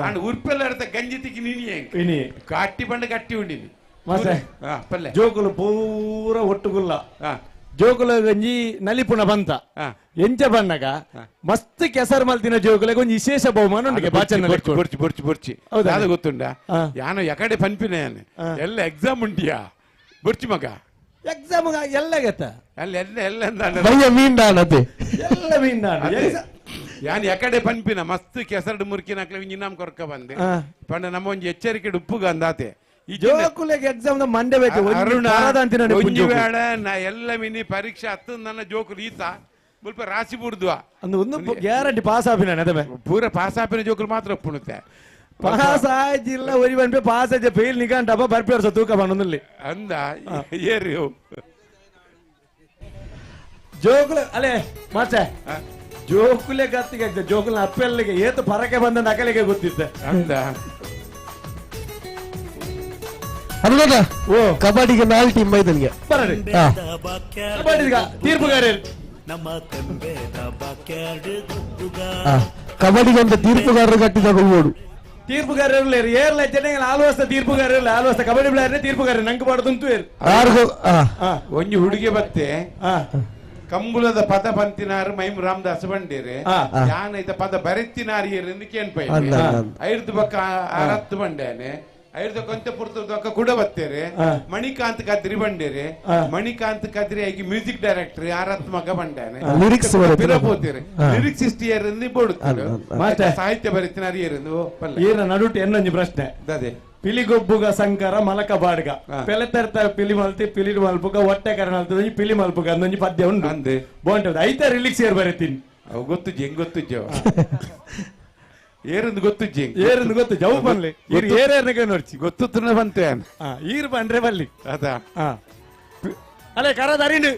ಅಂಡ್ ಉರ್ಪೆಲ್ಲ ಇರ್ತ ಗಂಜಿ ತಿಕ್ಕಿ ನೀನಿ ಗಟ್ಟಿ ಬಂಡ ಗಟ್ಟಿ ಉಂಡಿನಿ ಪಲ್ಲೆ ಜೋಕುಲು ಪೂರ ಒಟ್ಟುಗುಲ್ಲ ಜೋಕುಲ ಗಂಜಿ ನಲಿಪುಣ ಬಂತ ಎಂಚ ಬಣ್ಣಗ ಮಸ್ತ್ ಕೆಸರು ಮಲ್ತಿನ ಜೋಕುಲೆಗೆ ಒಂಜಿ ವಿಶೇಷ ಬಹುಮಾನ ಉಂಟು ಬಾಚನ ಬೊರ್ಚಿ ಬೊರ್ಚಿ ಬೊರ್ಚಿ ಹೌದಾ ಅದು ಗೊತ್ತುಂಡ ಯಾನು ಯಕಡೆ ಪನ್ಪಿನ ಎಲ್ಲ ಎಕ್ಸಾಮ್ ಉಂಟಿಯಾ ಬೊರ್ಚಿ ಮಗ ಎಕ್ಸಾಮ್ ಎಲ್ಲ ಗತ್ತ ಅಲ್ಲ ಎಲ್ಲ ಎಲ್ಲ ಎಲ್ಲ ಮೀನ್ ಯಾನ್ ಯಕಡೆ ಪನ್ಪಿನ ಮಸ್ತ್ ಕೆಸರಡು ಮುರ್ಕಿನ ಇನ್ನಾಮ್ ಕೊರ್ಕ ಬಂದೆ ಪಂಡ ನಮ್ಮ ಒಂಜಿ ಎಚ್ಚರಿಕೆ ಉಪ್ಪುಗ ಅಂದಾತೆ ಜೋಕುಲೆಗೆ ಎಕ್ಸಾಮ್ ಮಂಡೆ ಬೇಕು ಅರುಣ ಬೇಡ ನಾ ಎಲ್ಲ ಮಿನಿ ಪರೀಕ್ಷೆ ಹತ್ತು ನನ್ನ ಜೋಕುಲು ಈತ ಮುಲ್ಪ ರಾಶಿ ಬುಡ್ದುವ ಒಂದು ಗ್ಯಾರಂಟಿ ಪಾಸ್ ಆಪಿನ ಅದೇ ಪೂರ ಪಾಸ್ ಆಪಿನ ಜೋಕುಲು ಮಾತ್ರ ಒಪ್ಪುಣುತ್ತೆ ಪಾಸ್ ಆಯ್ತಿಲ್ಲ ಒರಿ ಬಂದ್ಪೆ ಪಾಸ್ ಆಯ್ತು ಫೇಲ್ ನಿಗಂಟಪ್ಪ ಬರ್ಪಿ ವರ್ಷ ತೂಕ ಬಂದಲ್ಲಿ ಅಂದ ಏರಿ ಜೋಕುಲು ಅಲ್ಲೇ ಮಾಚೆ ಜೋಕುಲೆ ಗತ್ತಿಗೆ ಜೋಕುಲ ಅಪ್ಪೆಲ್ಲಿಗೆ ಏತು ಪರಕೆ ಬಂದ ನಕಲಿಗೆ ಗೊತ್ತಿದ್ದೆ ಅಂದ ಅರುಣದ ಕಬಡ್ಡಿಗೆ 4 ಟೀಮ್ ಮೈದನಿಗೆ ತೀರ್ಪುಗಾರರು ಕಬಡ್ಡಿಗೆ ಅಂತ ತೀರ್ಪುಗಾರರು ಕಟ್ಟಿದ ಓಡು ತೀರ್ಪುಗಾರರು ಏರ್ಲ ಜನ ಆಲ್ವಾಸ್ತ ತೀರ್ಪುಗಾರರು ಆಲ್ವಾಸ್ತ ಕಬಡ್ಡಿ ಪ್ಲೇಯರ್ ತೀರ್ಪುಗಾರ ನಂಗೆ ಪಾಡ್ದು ಒಂಜಿ ಹುಡುಗಿ ಬತ್ತೆ ಕಂಬುಲದ ಪದ ಬಂತಿನಾರು ಮೈಮ್ ರಾಮದಾಸ್ ಬಂಡೇರೆ ಯಾನೈತ ಪದ ಬರೆತ್ತಿನಾರು ಏರಿಂದ ಕೇಳ್ಪೈ ಐರ್ದು ಬಕ್ಕ ಅರತ್ತು ಬಂಡೇನೆ ಐರ್ದ ಕೊಂತ ಪುರ್ತದಕ್ಕ ಕೂಡ ಬತ್ತೇರೆ ಮಣಿಕಾಂತ್ ಕದ್ರಿ ಬಂಡೇರೆ ಮಣಿಕಾಂತ್ ಕದ್ರಿ ಆಗಿ ಮ್ಯೂಸಿಕ್ ಡೈರೆಕ್ಟರ್ ಆರತ್ ಮಗ ಬಂಡಾನೆ ಪಿರಪೋತೇರೆ ಲಿರಿಕ್ಸ್ ಇಷ್ಟು ಏರಿಂದ ಬೋಡುತ್ತಾರೆ ಸಾಹಿತ್ಯ ಬರೆತ್ತಿನಾರು ಏರಿಂದ ಏನ ನಡುಟು ಎನ್ನೊಂಜಿ ಪ್ರಶ್ನೆ ಅದೇ ಪಿಲಿಗೊಬ್ಬುಗ ಸಂಕರ ಮಲಕ ಬಾಡ್ಗ ಪೆಲೆತರ್ತ ಪಿಲಿ ಮಲ್ತಿ ಪಿಲಿ ಮಲ್ಪುಗ ಹೊಟ್ಟೆ ಕರಣ ಪಿಲಿ ಮಲ್ಪುಗ ಅಂದೊಂಜಿ ಪದ್ಯ ಉಂಟು ಅಂದೆ ಬೋಂಟು ಐತ ರಿಲೀಕ್ಸ್ ಏರ್ ಬರೀತೀನಿ ಅವು ಗೊತ್ತುಜ್ಜಿ ಹೆಂಗ್ ಗೊತ್ತುಜ್ಜಿ ಏರಂದು ಗೊತ್ತುಜ್ಜಿ ಏರಂದು ಗೊತ್ತು ಜವು ಬನ್ಲಿ ಈರ್ ಏರೇರ್ನ ನೋಡ್ಚಿ ಗೊತ್ತು ಬಂತೆ ಈರ್ ಬಂದ್ರೆ ಬಲ್ಲಿ ಅದ ಅಲ್ಲೇ ಕರದಾರಿಂಡು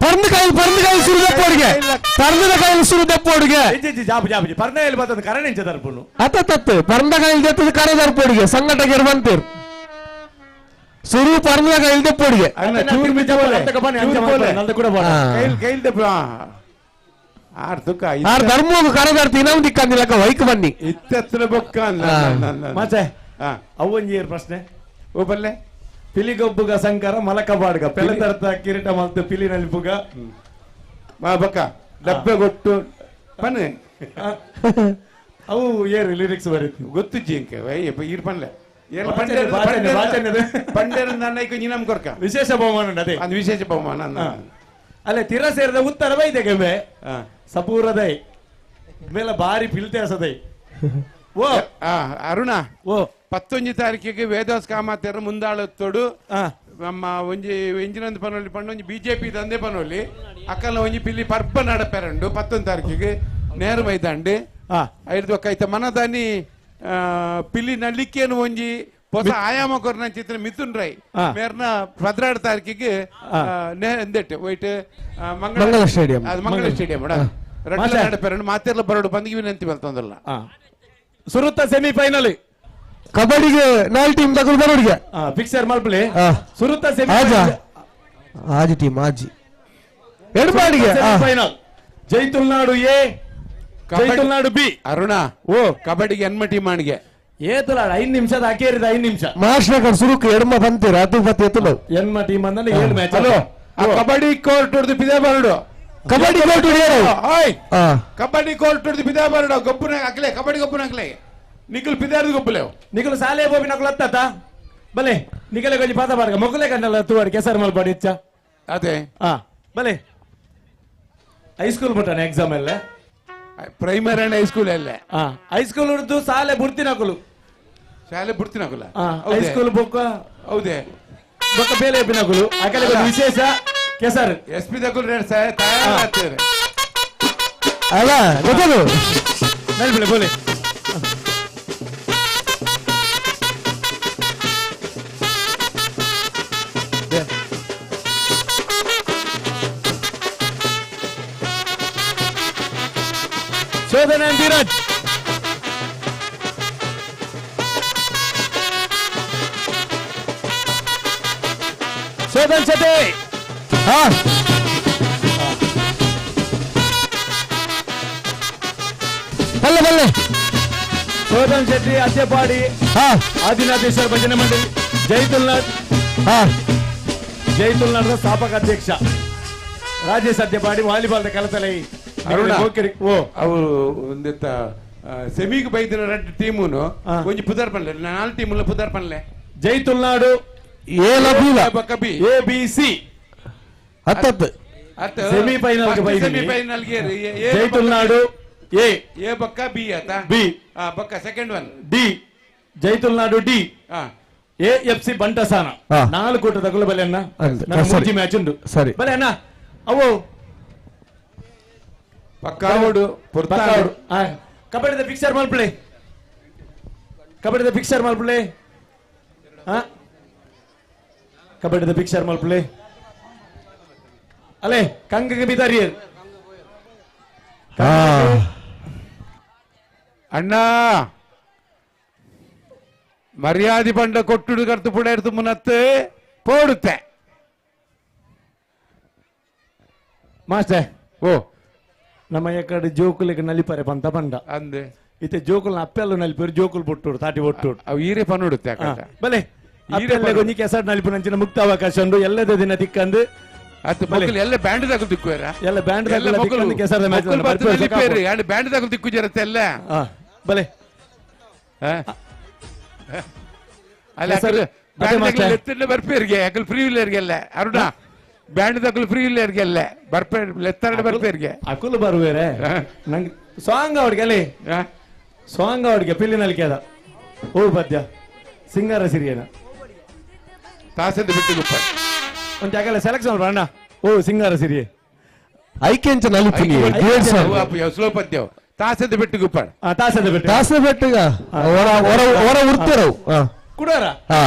ಪರ್ಂದ ಕಾಯಿ ಸುರುದಪ್ಪೋಡಿಗೆ ಪರ್ಂದ ಕಾಯಿ ಸುರುದಪ್ಪೋಡಿಗೆ ಜಾಬು ಜಾಬು ಪರ್ಣೆಯಲ್ಲಿ ಬರ್ತದೆ ಕರಣೆಂಚ ತರ್ಪುನು ಅತ್ತ ಪರ್ಂದ ಕಾಯಿ ದೆತ್ತದ ಕರ ತರ್ಪೋಡಿಗೆ ಸಂಘಟಕರು ಬಂತೀರ್ ಸುರು ಪರ್ಂದ ಕಾಯಿ ದೆಪ್ಪೋಡಿಗೆ ಧರ್ಮೋಗು ಕರದಾರ್ತಿ ಇನ್ನೊಂದು ದಿಕ್ಕಂದಿಲ್ಲಕ್ಕ ವೈಕ್ ಬನ್ನಿ ಇತ್ತತ್ರ ಬೊಕ್ಕ ಮತ್ತೆ ಅವೊಂಜಿ ಪ್ರಶ್ನೆ ಓ ಬಲ್ಲೆ ಪಿಲಿಗೊಬ್ಬುಗ ಸಂಕರ ಮಲಕ ಬಾಡ್ಗ ಪೆಲತರ್ತ ಕಿರೀಟ ಮಲ್ತು ಪಿಲಿ ನಲಿಪುಗ ಬಕ್ಕ ಡಬ್ಬೆ ಕೊಟ್ಟು ಬನ್ನಿ ಅವು ಏರು ಲಿರಿಕ್ಸ್ ಬರೀತಿ ಗೊತ್ತು ಜಿಂಕ ಈರ್ ಪನ್ಲೆ ಕೊರ್ಕ ವಿಶೇಷ ಬಹುಮಾನ ಅದೇ ಅದು ವಿಶೇಷ ಬಹುಮಾನ ಅಲ್ಲೇ ತಿರ ಸೇರಿದ ಉತ್ತರ ಬೈದೆ ಗೆಮ್ಮೆ ಸಪೂರದೈ ಮೇಲೆ ಬಾರಿ ಪಿಲ್ತೆ ಸದೈ ಓ ಅರುಣ ಓ 19 ತಾರೀಕಿಗೆ ವೇದಾಸ್ ಕಾಮಾತೆರ ಮುಂದಾಳತ್ತೋಡು ನಮ್ಮ ಒಂಜಿ ಎಂಜಿನಂದ ಪನೋಲಿ ಪಂಡ ಒಂಜಿ ಬಿಜೆಪಿ ದಂದೆ ಪನೋಲಿ ಅಕ್ಕಲ ಒಂಜಿ ಪಿಲ್ಲಿ ಪರ್ಬ ನಡಪೆರಂಡು 19 ತಾರೀಕಿಗೆ ನೇರ ಮೈದಾಂಡು ಐದು ಐತ ಮನದಾನಿ ಪಿಲ್ಲಿ ನಲ್ಲಿಕ್ಕೇನು ಒಂಜಿ ಹೊಸ ಆಯಾಮ ಕೊರ್ನ ಚಿತ್ರ ಮಿಥುನ್ ರೈ ಮೇರ್ನ 12 ತಾರೀಕಿಗೆ ಎಂದೆಟ್ಟು ವೈಟ್ ಮಂಗಳ ಸ್ಟೇಡಿಯಂ ಮಂಗಳ ಸ್ಟೇಡಿಯಂ ರಡ್ಲ ನಡಪೆರಂಡು ಮಾತೆರ್ಲ ಬರೋಡು ಬಂದಿಗೆ ವಿನಂತಿ ಬರ್ತಂದಲ್ಲ ಸುರುತ್ತ ಸೆಮಿಫೈನಲ್ ಕಬಡ್ಡಿಗೆ ನಾಲ್ ಟೀಮ್ ತಗೊಂಡು ಬರೋಡಿಗೆ ಫಿಕ್ಸರ್ ಮಲ್ಪಲಿ ಸುರುತ್ತ ಸೆಮಿ ಆಜಿ ಟೀಮ್ ಆಜಿ ಎಡಪಾಡಿಗೆ final Jai Tulunadu A Jai Tulunadu B Aruna ಓ ಕಬಡ್ಡಿಗೆ ಎನ್ಮ ಟೀಮ್ ಅಣಿಗೆ ಏತುಲಾಡು 5 ನಿಮಿಷದ ಅಕೇರಿದ 5 ನಿಮಿಷ ಮಾಸ್ಟರ್ ಸುರುಕು ಎಡ್ಮ ಬಂತೀರ ಅದು ಬತ್ತಿ ಎತ್ತುಲು ಎನ್ಮ ಟೀಮ್ ಅಂದ್ರೆ 7 match hello kabaddi court ಹೊಡೆದು ಬಿದೆ ಬರಡು ಕಬಡ್ಡಿ ಕೋರ್ಟ್ ಕಬಡ್ಡಿ ಕೋರ್ಟ್ ಹೊಡೆದು ಬಿದೆ ಬರಡು ಗೊಬ್ಬನ ಹಾಕ್ಲೆ ಕಬಡ್ಡಿ ಗೊಬ್ಬನ ಹಾಕ್ಲೆ ನಿಖಲ್ ಪಿದಾರ್ದು ಗೊಬ್ಬಲೇವು ನಿಖಲ್ ಸಾಲೆ ಬೋಬಿ ನಕಲ್ ಅತ್ತ ಬಲೆ ನಿಖಲೆ ಕೊಂಚ ಪಾತ ಬಾರ್ಗ ಮೊಗಲೆ ಕಂಡಲ್ಲ ತೂವಾಡಿ ಕೆಸರು ಮಲ್ಪಾಡಿ ಇಚ್ಚ ಅದೇ ಬಲೆ ಹೈಸ್ಕೂಲ್ ಬಿಟ್ಟಾನೆ ಎಕ್ಸಾಮ್ ಎಲ್ಲ primary and high school ಅಲ್ಲ ಹೈಸ್ಕೂಲ್ ಹುಡ್ದು ಸಾಲೆ ಬುಡ್ತಿನಕುಲು ಶಾಲೆ ಬುಡ್ತಿನಕುಲ ಹೈಸ್ಕೂಲ್ ಬೊಕ್ಕ ಹೌದೇ ಬೊಕ್ಕ ಬೇಲೆ ಬಿನಕುಲು ಅಕಲೆ ವಿಶೇಷ ಕೆಸರು ಎಸ್ ಪಿ ದಕುಲ್ ತಯಾರಾಗ್ತಾರೆ ಅಲ್ಲ ಗೊತ್ತದು ನಲ್ಬಿಳೆ ಬೋಲೆ ಶೋಧನ ಧೀರಜ್ ಶೋಧನ್ ಶೆಟ್ಟಿ ಬಲ್ಲೆ ಬಲ್ಲೆ ಶೋಧನ್ ಶೆಟ್ಟಿ ಅತ್ಯಪಾಡಿ ಆದಿನಾಥೇಶ್ವರ ಭಜನೆ ಮಂಡಳಿ ಜೈತುಲ್ನಾಥ್ ಜೈತುಲ್ನಾಥ್ ಸ್ಥಾಪಕ ಅಧ್ಯಕ್ಷ ರಾಜೇಶ್ ಅತ್ಯಪಾಡಿ ವಾಲಿಬಾಲ್ ಕಲತಲೈ ಅರುಣ ಅವರು ಒಂದೆತ್ತ ಸೆಮಿಗೆ ಬೈದಿನ ರೆಡ್ ಟೀಮುನು ಒಂಜಿ ಪುದರ್ ಪನ್ಲೆ ನಾಲ್ ಟೀಮ್ ಪುದರ್ ಪನ್ಲೆ Jai Tulunadu A B A B C ಹತ್ತತ್ತು ಸೆಮಿಫೈನಲ್ ಸೆಮಿಫೈನಲ್ ಜೈತುಲ್ನಾಡು ಎ ಎ ಬಕ್ಕ ಬಿ ಆತ ಬಿ ಬಕ್ಕ second one D Jai Tulunadu D A F C Bantasana 4 ಕೂಟ ತಗೊಳ್ಳು ಬಲೆ ಅಣ್ಣ ಮ್ಯಾಚ್ ಉಂಟು ಸರಿ ಬಲೆ ಅಣ್ಣ ಅವು ಪಕ್ಕಾವಡು ಕಬಡ್ಡಿದ ಫಿಕ್ಸರ್ ಮಲ್ಪಳೆ ಕಬಡ್ಡಿದ ಫಿಕ್ಸರ್ ಮಲ್ಪಳೆ ಕಬಡ್ಡಿದ ಫಿಕ್ಸರ್ ಮಲ್ಪಳೆ ಅಲೆ ಕಂಗಗೆ ಬಿದಾರಿಯರ್ ಅಣ್ಣ ಮರ್ಯಾದೆ ಬಂಡ ಕೊಟ್ಟುಡು ಕರ್ತು ಪುಡ ಇರ್ತು ಮುನತ್ತು ಪೋಡುತ್ತೆ ಮಾಸ್ಟರ್ ಓ ನಮ್ಮ ಎಕಡೆ ಜೋಕುಲಿಗೆ ನಲಿಪರೆ ಪಂತ ಪಂಡ ಅಂದೆ ಇತ್ತೆ ಜೋಕುಲ್ನ ಅಪ್ಪೆಲ್ಲ ನಲಿಪರು ಜೋಕುಲ್ ಬೊಟ್ಟುಡು ತಾಟಿ ಬೊಟ್ಟುಡು ಅವು ಈರೆ ಪನ್ನುಡುತ್ತೆ ಬಲೆ ಅಪ್ಪೆಲ್ಲ ಒಂಜಿ ಕೆಸರು ನಲಿಪು ನಂಚಿನ ಮುಕ್ತ ಅವಕಾಶ ಉಂಡು ಎಲ್ಲದ ದಿನ ತಿಕ್ಕಂದು ಅತ್ತು ಮಕ್ಕಳು ಎಲ್ಲ ಬ್ಯಾಂಡ್ ದಾಕಲು ತಿಕ್ಕುವೆರ ಎಲ್ಲ ಬ್ಯಾಂಡ್ ದಾಕಲು ತಿಕ್ಕಂದು ಕೆಸರದ ಮ್ಯಾಚ್ ಬ್ಯಾಂಡ್ ದಾಕಲು ತಿಕ್ಕು ಜರತ್ತೆ ಎಲ್ಲ ಬಲೆ ಅಲ್ಲ ಬ್ಯಾಂಡ್ ಬರ್ಪೇರಿಗೆ ಅಕಲ್ ಫ್ರೀ ಇಲ್ಲರಿಗೆಲ್ಲ ಅರುಣ ಬ್ಯಾಂಡ್ ದಾಕಲು ಫ್ರೀ ಇಲ್ಲರಿಗೆಲ್ಲ ಬರ್ಪೇ ಲೆತ್ತಾರಡೆ ಬರ್ಪೇರಿಗೆ ಅಕುಲು ಬರುವೇರೆ ನಂಗೆ ಸಾಂಗ್ ಅವ್ರಿಗೆ ಅಲ್ಲಿ ಸಾಂಗ್ ಅವ್ರಿಗೆ ಪಿಲ್ಲಿ ನಲಿಕೆದ ಓ ಪದ್ಯ ಸಿಂಗಾರ ಸಿರಿಯನ ತಾಸದ ಬಿಟ್ಟು ಗುಪ್ಪ ಒಂದು ಜಾಗಲ್ಲ ಸೆಲೆಕ್ಷನ್ ಅಣ್ಣ ಓ ಸಿಂಗಾರ ಸಿರಿಯೆ ಐಕೆಂಚ ನಲಿಪುನಿ ಸ್ಲೋ ಪದ್ಯ ತಾಸದ ಬಿಟ್ಟು ಗುಪ್ಪ ತಾಸದ ಬಿಟ್ಟು ತಾಸದ ಬೆಟ್ಟಗ ಹೊರ ಹೊರ ಹೊರ ಉರ್ತಿರವು ಕುಡಾರ ಹಾ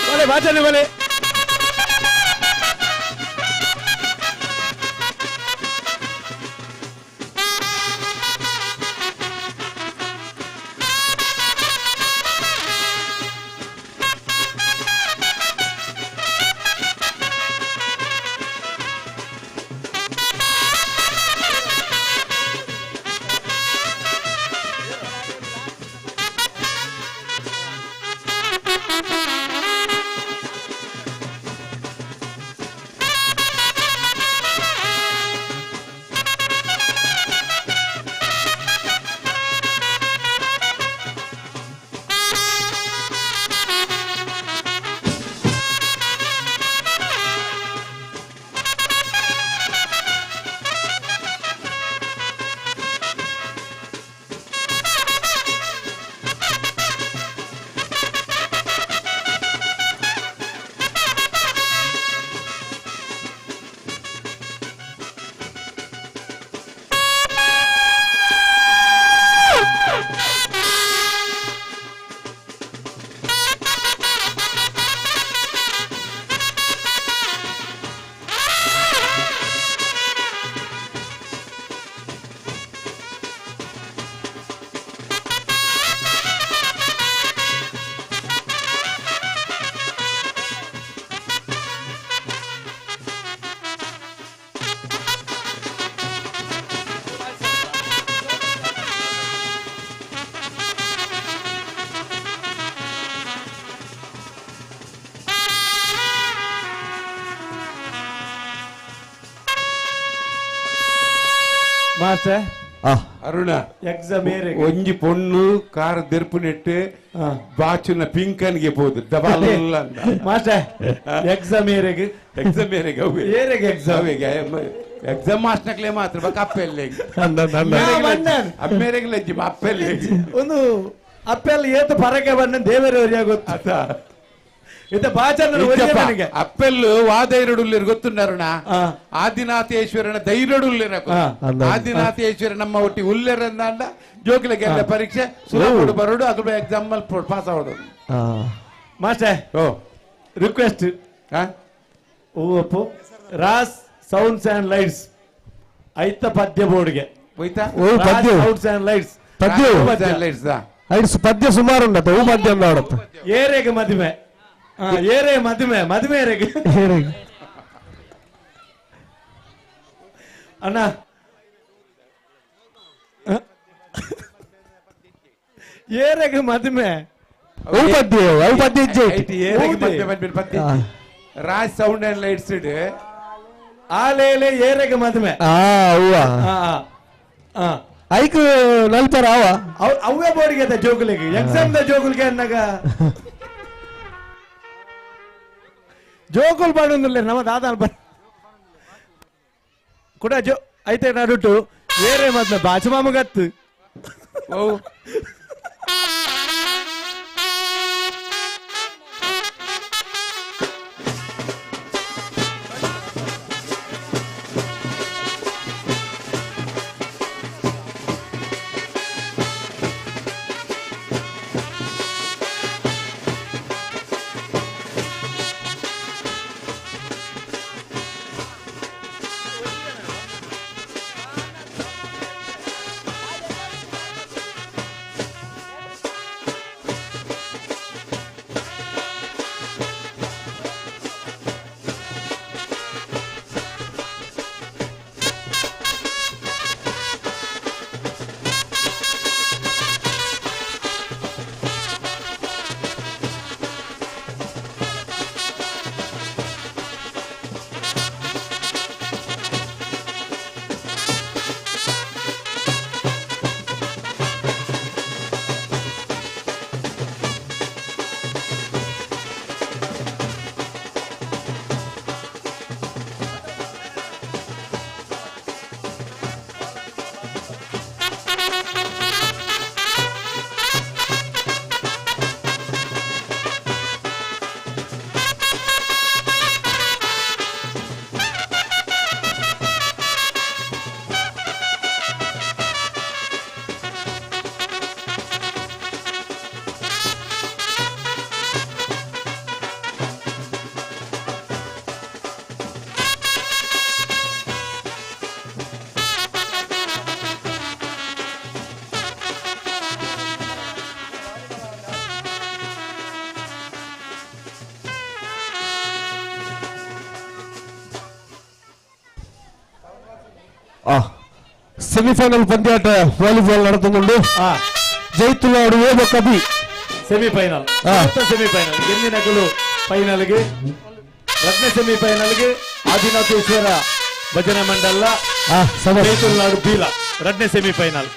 ಬಲೆ ಬಾಚನೆ ಬಲೆ ಮಾಸ್ಟರ್ ಅರುಣ ಎಕ್ಸಾಮ್ ಒಂಜಿ ಪೊಣ್ಣು ಕಾರ್ ದೆರ್ಪು ನೆಟ್ಟು ಬಾಚುನ ಪಿಂಕನ್ಗೆ ಪೋದು ದಬಾಲ ಮಾಸ್ಟರ್ ಎಕ್ಸಾಮ್ ಏರೆಗ್ ಎಕ್ಸಾಮ್ ಏರೆಗ್ ಏರೆಗ್ ಎಕ್ಸಾಮ್ ಎಕ್ಸಾಮ್ ಮಾಸ್ಟರ್ಕ್ಲೆ ಮಾತ್ರ ಬಕ ಅಪ್ಪೆಲ್ಲೆ ಅಮ್ಮೇರೆಗ್ ಲಜ್ಜಿ ಅಪ್ಪೆಲ್ಲೆ ಒಂದು ಅಪ್ಪೆಲ್ಲ ಏತು ಪರಕೆ ಬಂದ ದೇವರವರಿಗೆ ಗೊತ್ತ ಇತ್ತ ಬಾಚನ ಅಪ್ಪೆಲ್ಲು ವಾದೈರಡುಲ್ಲೇರು ಗೊತ್ತುಂಡರುಣ ಆದಿನಾಥೇಶ್ವರನ ಧೈರ್ಯಡುಲ್ಲೇರ ಆದಿನಾಥೇಶ್ವರ ನಮ್ಮ ಒಟ್ಟಿ ಉಲ್ಲೇರಂದಾಂಡ ಜೋಕಿಲಗೆಲ್ಲ ಪರೀಕ್ಷೆ ಸುಲಭ ಬರೋಡು ಅದು ಎಕ್ಸಾಮ್ ಪಾಸ್ ಆವಡು ಮಾಸ್ಟರ್ ಓ ರಿಕ್ವೆಸ್ಟ್ ಓ ಅಪ್ಪು ರಾಸ್ ಸೌಂಡ್ಸ್ ಅಂಡ್ ಲೈಟ್ಸ್ ಐತ ಪದ್ಯ ಬೋರ್ಡ್ಗೆ ಹೋಯ್ತಾ ಓ ಪದ್ಯ ಸೌಂಡ್ಸ್ ಅಂಡ್ ಲೈಟ್ಸ್ ಪದ್ಯ ಲೈಟ್ಸ್ ಐಡ್ಸ್ ಪದ್ಯ ಸುಮಾರು ಉಂಡತ್ತ ಹೂ ಪದ್ಯ ಅಂದ ಏರೆಗೆ ಮದುವೆ ಏರೆ ಮದುವೆ ಮದುವೆ ಏರೆಗೆ ಅಣ್ಣ ಏರೆಗೆ ಮದುವೆ ಹೂ ಪದ್ಯ ಅವು ಪದ್ಯ ಇಜ್ಜೆ ರಾಜ್ ಸೌಂಡ್ ಅಂಡ್ ಲೈಟ್ಸ್ ಇಡು ಆಲೇಲೆ ಏರೆಗೆ ಮದುವೆ ಹೂವ ಐಕ್ ನಲ್ಪರ ಅವ ಅವೇ ಬೋರ್ಡಿಗೆ ಜೋಗುಲಿಗೆ ಎಕ್ಸಾಮ್ the ಜೋಗುಲಿಗೆ ಅನ್ನಾಗ ಜೋಗುಲ್ ಬಾಡೊಂದಿಲ್ಲ ನಮ್ಮ ದಾದ ಕೂಡ ಜೋ ಐತೆ ನಡುಟು ಏರೆ ಮದ್ವೆ ಬಾಚು ಗತ್ತು ಓ ಸೆಮಿಫೈನಲ್ ಪಂದ್ಯಾಟ ವಾಲಿಬಾಲ್ ನಡೆದುಕೊಂಡು ಜೈತುಲಾಡು ಕಬಿ ಸೆಮಿಫೈನಲ್ ಸೆಮಿಫೈನಲ್ ಗೆಲ್ಲಿನಗಲು ಫೈನಲ್ಗೆ ರತ್ನ ಸೆಮಿಫೈನಲ್ಗೆ ಆದಿನಾಥೇಶ್ವರ ಭಜನಾ ಮಂಡಲ ಜೈತುಲ್ನಾಡು ಬೀಲ ರಡ್ನೇ ಸೆಮಿಫೈನಲ್.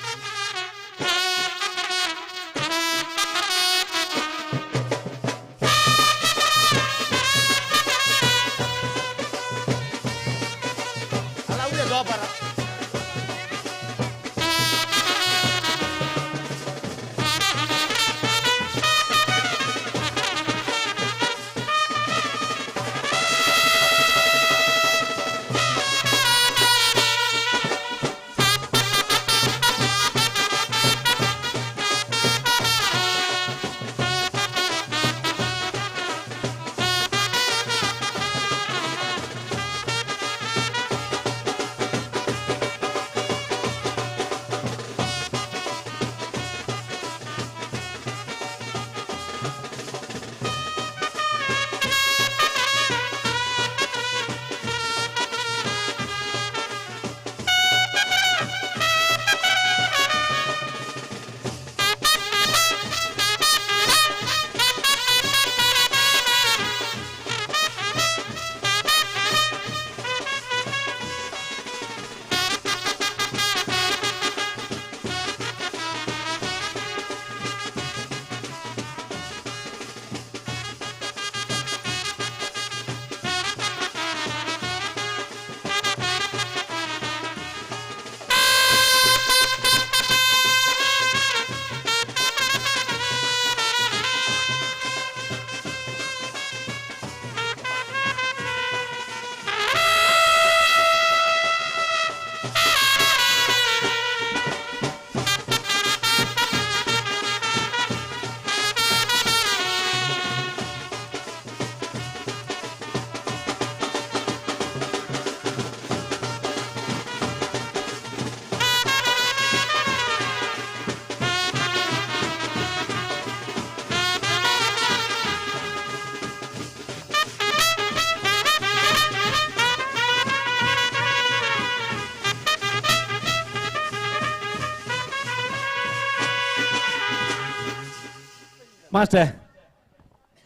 ಮಾಸ್ಟರ್,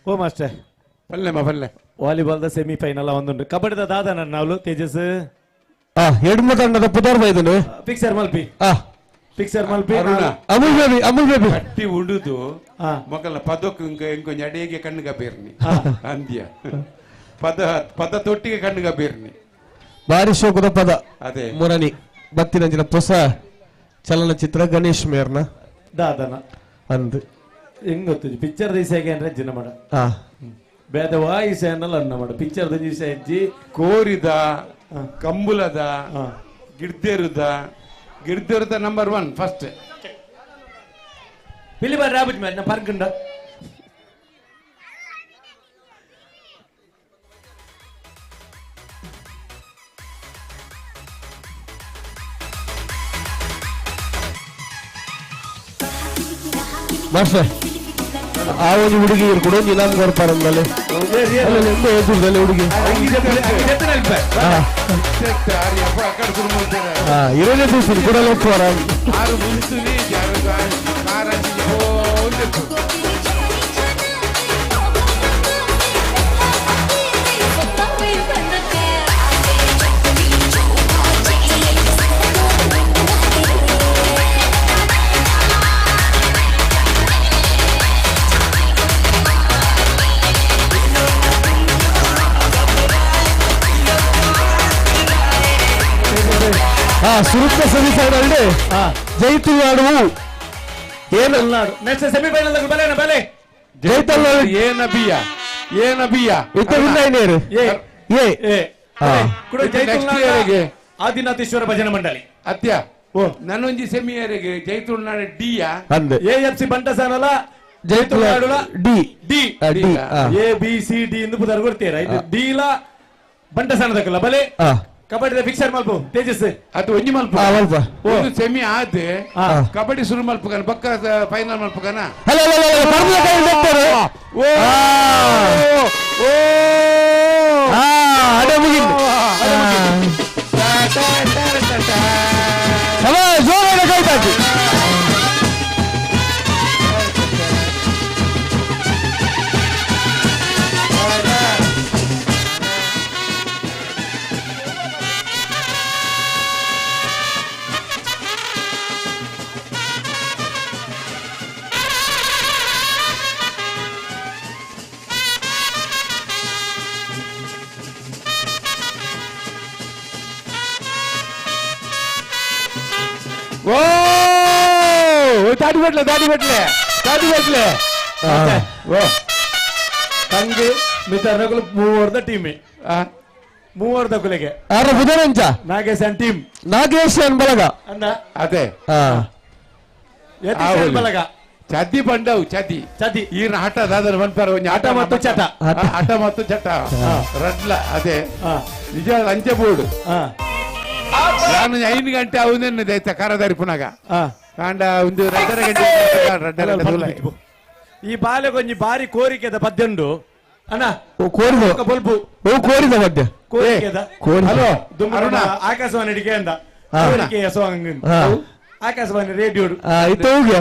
ಓ ಮಾಸ್ಟರ್, ಪಲ್ಲೆ ಪಲ್ಲೆ ವಾಲಿಬಾಲ್ದ ಸೆಮಿಫೈನಲ್ ಒಂದುಂಡು. ಕಬಡ್ಡಿದ ದಾದ ನನ್ನ ತೇಜಸ್ ಎಡ್ಮ ತಂಡದ ಪುದರ್ ಬೈದನು ಫಿಕ್ಸರ್ ಮಲ್ಪಿ, ಫಿಕ್ಸರ್ ಮಲ್ಪಿ. ಅಮುಲ್ ಬೇಬಿ, ಅಮುಲ್ ಬೇಬಿ ಕಟ್ಟಿ ಉಂಡುದು ಮೊಕಲ ಪದಕ್ಕೆ ಇಂಕೊಂಚ ಅಡಿಗೆ ಕಣ್ಣು ಗಬೇರ್ನಿ ಅಂದ್ಯ ಪದ ಪದ ತೊಟ್ಟಿಗೆ ಕಣ್ಣು ಗಬೇರ್ನಿ ಬಾರಿ ಶೋಕದ ಪದ ಅದೇ ಮುರನಿ ಬತ್ತಿನಂಚಿನ ಹೊಸ ಚಲನಚಿತ್ರ ಗಣೇಶ್ ಮೇರ್ನ ದಾದನ ಅಂದು ಹೆಂಗ್ ಗೊತ್ತು ಪಿಕ್ಚರ್ ದಿವಸ ಅಂದ್ರೆ ಜಿನ ಮಾಡ ಬೇದವಾ ಈ ಅನ್ನಲ್ಲ ಅನ್ನ ಮಾಡ ಪಿಕ್ಚರ್ ದಿವಸ ಹೆಜ್ಜಿ ಕೋರಿದ ಕಂಬುಲದ ಗಿಡ್ದೇರುದ ಗಿಡ್ದೇರುದ ನಂಬರ್ 1 ಫಸ್ಟ್ ಪಿಲಿಬಾರ್ ರಾಬುಜ್ ಮೇಲೆ ಪರ್ಕಂಡ ಮಾಸ್ಟರ್ ಆ ಒಂದು ಹುಡುಗಿ ಕೂಡ ಒಂದು ಇನಾಮ್ ಕೊಡ್ತಾರೆ ಅಂದಲೆ ಹುಡುಗಿ ಇರೋದೇ ಕೂಡ ಸುರುತ್ತ ಸೆಮಿಫೈನಲ್ ಜೈತುಲ್ನಾಡು ಏನಲ್ನಾಡು ನೆಕ್ಸ್ಟ್ ಸೆಮಿಫೈನಲ್ ಬಲೆ ಬಲೆ ಜೈತಲ್ನಾಡು ಏನಬಿಯ ಏನಬಿಯ ಇತ್ತ ವಿನ್ ಐನೇರು ಎ ಎ ಎ ಕೂಡ ಜೈತುಲ್ನಾಡು ಆದಿನಾಥೇಶ್ವರ ಭಜನಾ ಮಂಡಳಿ ಅತ್ಯ ಓ ನನ್ನೊಂಜಿ ಸೆಮಿಯರಿಗೆ ಜೈತುಲ್ನಾಡು ಡಿ ಅಂದೆ ಎ ಎಫ್ ಸಿ ಬಂಟಸಾನಲ Jaitulnadu D D A B C D ಎಂದು ಪುದರ್ ಕೊಡ್ತೀರಾ ಇದು ಡಿ ಲ ಬಂಟಸಾನದಕ್ಕಲ್ಲ ಬಲೆ ಕಬಡ್ಡಿ ಫಿಕ್ಸರ್ ಮಲ್ಪ ತೇಜಸ್ ಅದು ಒಂಜಿ ಮಲ್ಪ ಒಂದು ಸೆಮಿ ಆದ್ ಕಬಡ್ಡಿ ಶುರು ಮಲ್ಪಗನ ಬಕ್ಕ ಫೈನಲ್ ಮಲ್ಪಗನ. ಓ ಓ ಅಡೆ ಮುಗಿಂದು. ಓ ದಾಟಿ ಬಿಟ್ಲೆ ದಾಟಿ ಬಿಟ್ಲೆ ದಾಟಿ ಬಿಟ್ಲೆ. ಓ ತಂಗಿ ಮಿತ್ರನಗುಲು ಮೂವರ್ದ ಟೀಮಿ ಮೂವರ್ದ ಕುಲೆಗೆ ಆರ ಬುಧನಂಚ ನಾಗೇಶ್ ಅಂಡ್ ಟೀಮ್ ನಾಗೇಶ್ ಅನ್ ಬಲಗ ಅಂದ ಅದೇ ಯತೀಶ್ ಅನ್ ಬಲಗ ಚದಿ ಬಂಡವು ಚದಿ ಚದಿ ಈ ಆಟ ದಾದರ ಮನ್ಪಾರ ಒಂಜಿ ಆಟ ಮತ್ತು ಚಟ. ಆಟ ಮತ್ತು ಚಟ ರಡ್ಲ ಅದೇ ನಿಜ ಲಂಚ ಬೋರ್ಡ್ ನಾನು 5 ಗಂಟೆ ಅವನೇನು ದೈತ ಕರದಾರಿ ಪುನಗ ಕಾಂಡ ಒಂದು 2.5 ಗಂಟೆ ರಡ್ಡ. ಈ ಬಾಲೆಗೊಂಜಿ ಬಾರಿ ಕೋರಿಕೆದ ಪದ್ಯುಂಡು ಅಣ್ಣ. ಕೋರಿದ ಬೊಲ್ಪು ಓ ಕೋರಿದ ಮಧ್ಯ ಕೋರಿಕೆದ ಕೋರಿದ. ಹಲೋ ದುಮ್ಮನ ಆಕಾಶವಾಣಿ ಅಡಿಕೆ ಅಂದ ಕೋರಿಕೆಯ ಸಾಂಗ್ ಆಕಾಶವಾಣಿ ರೇಡಿಯೋ ಇತ್ತ ಹೋಗಿ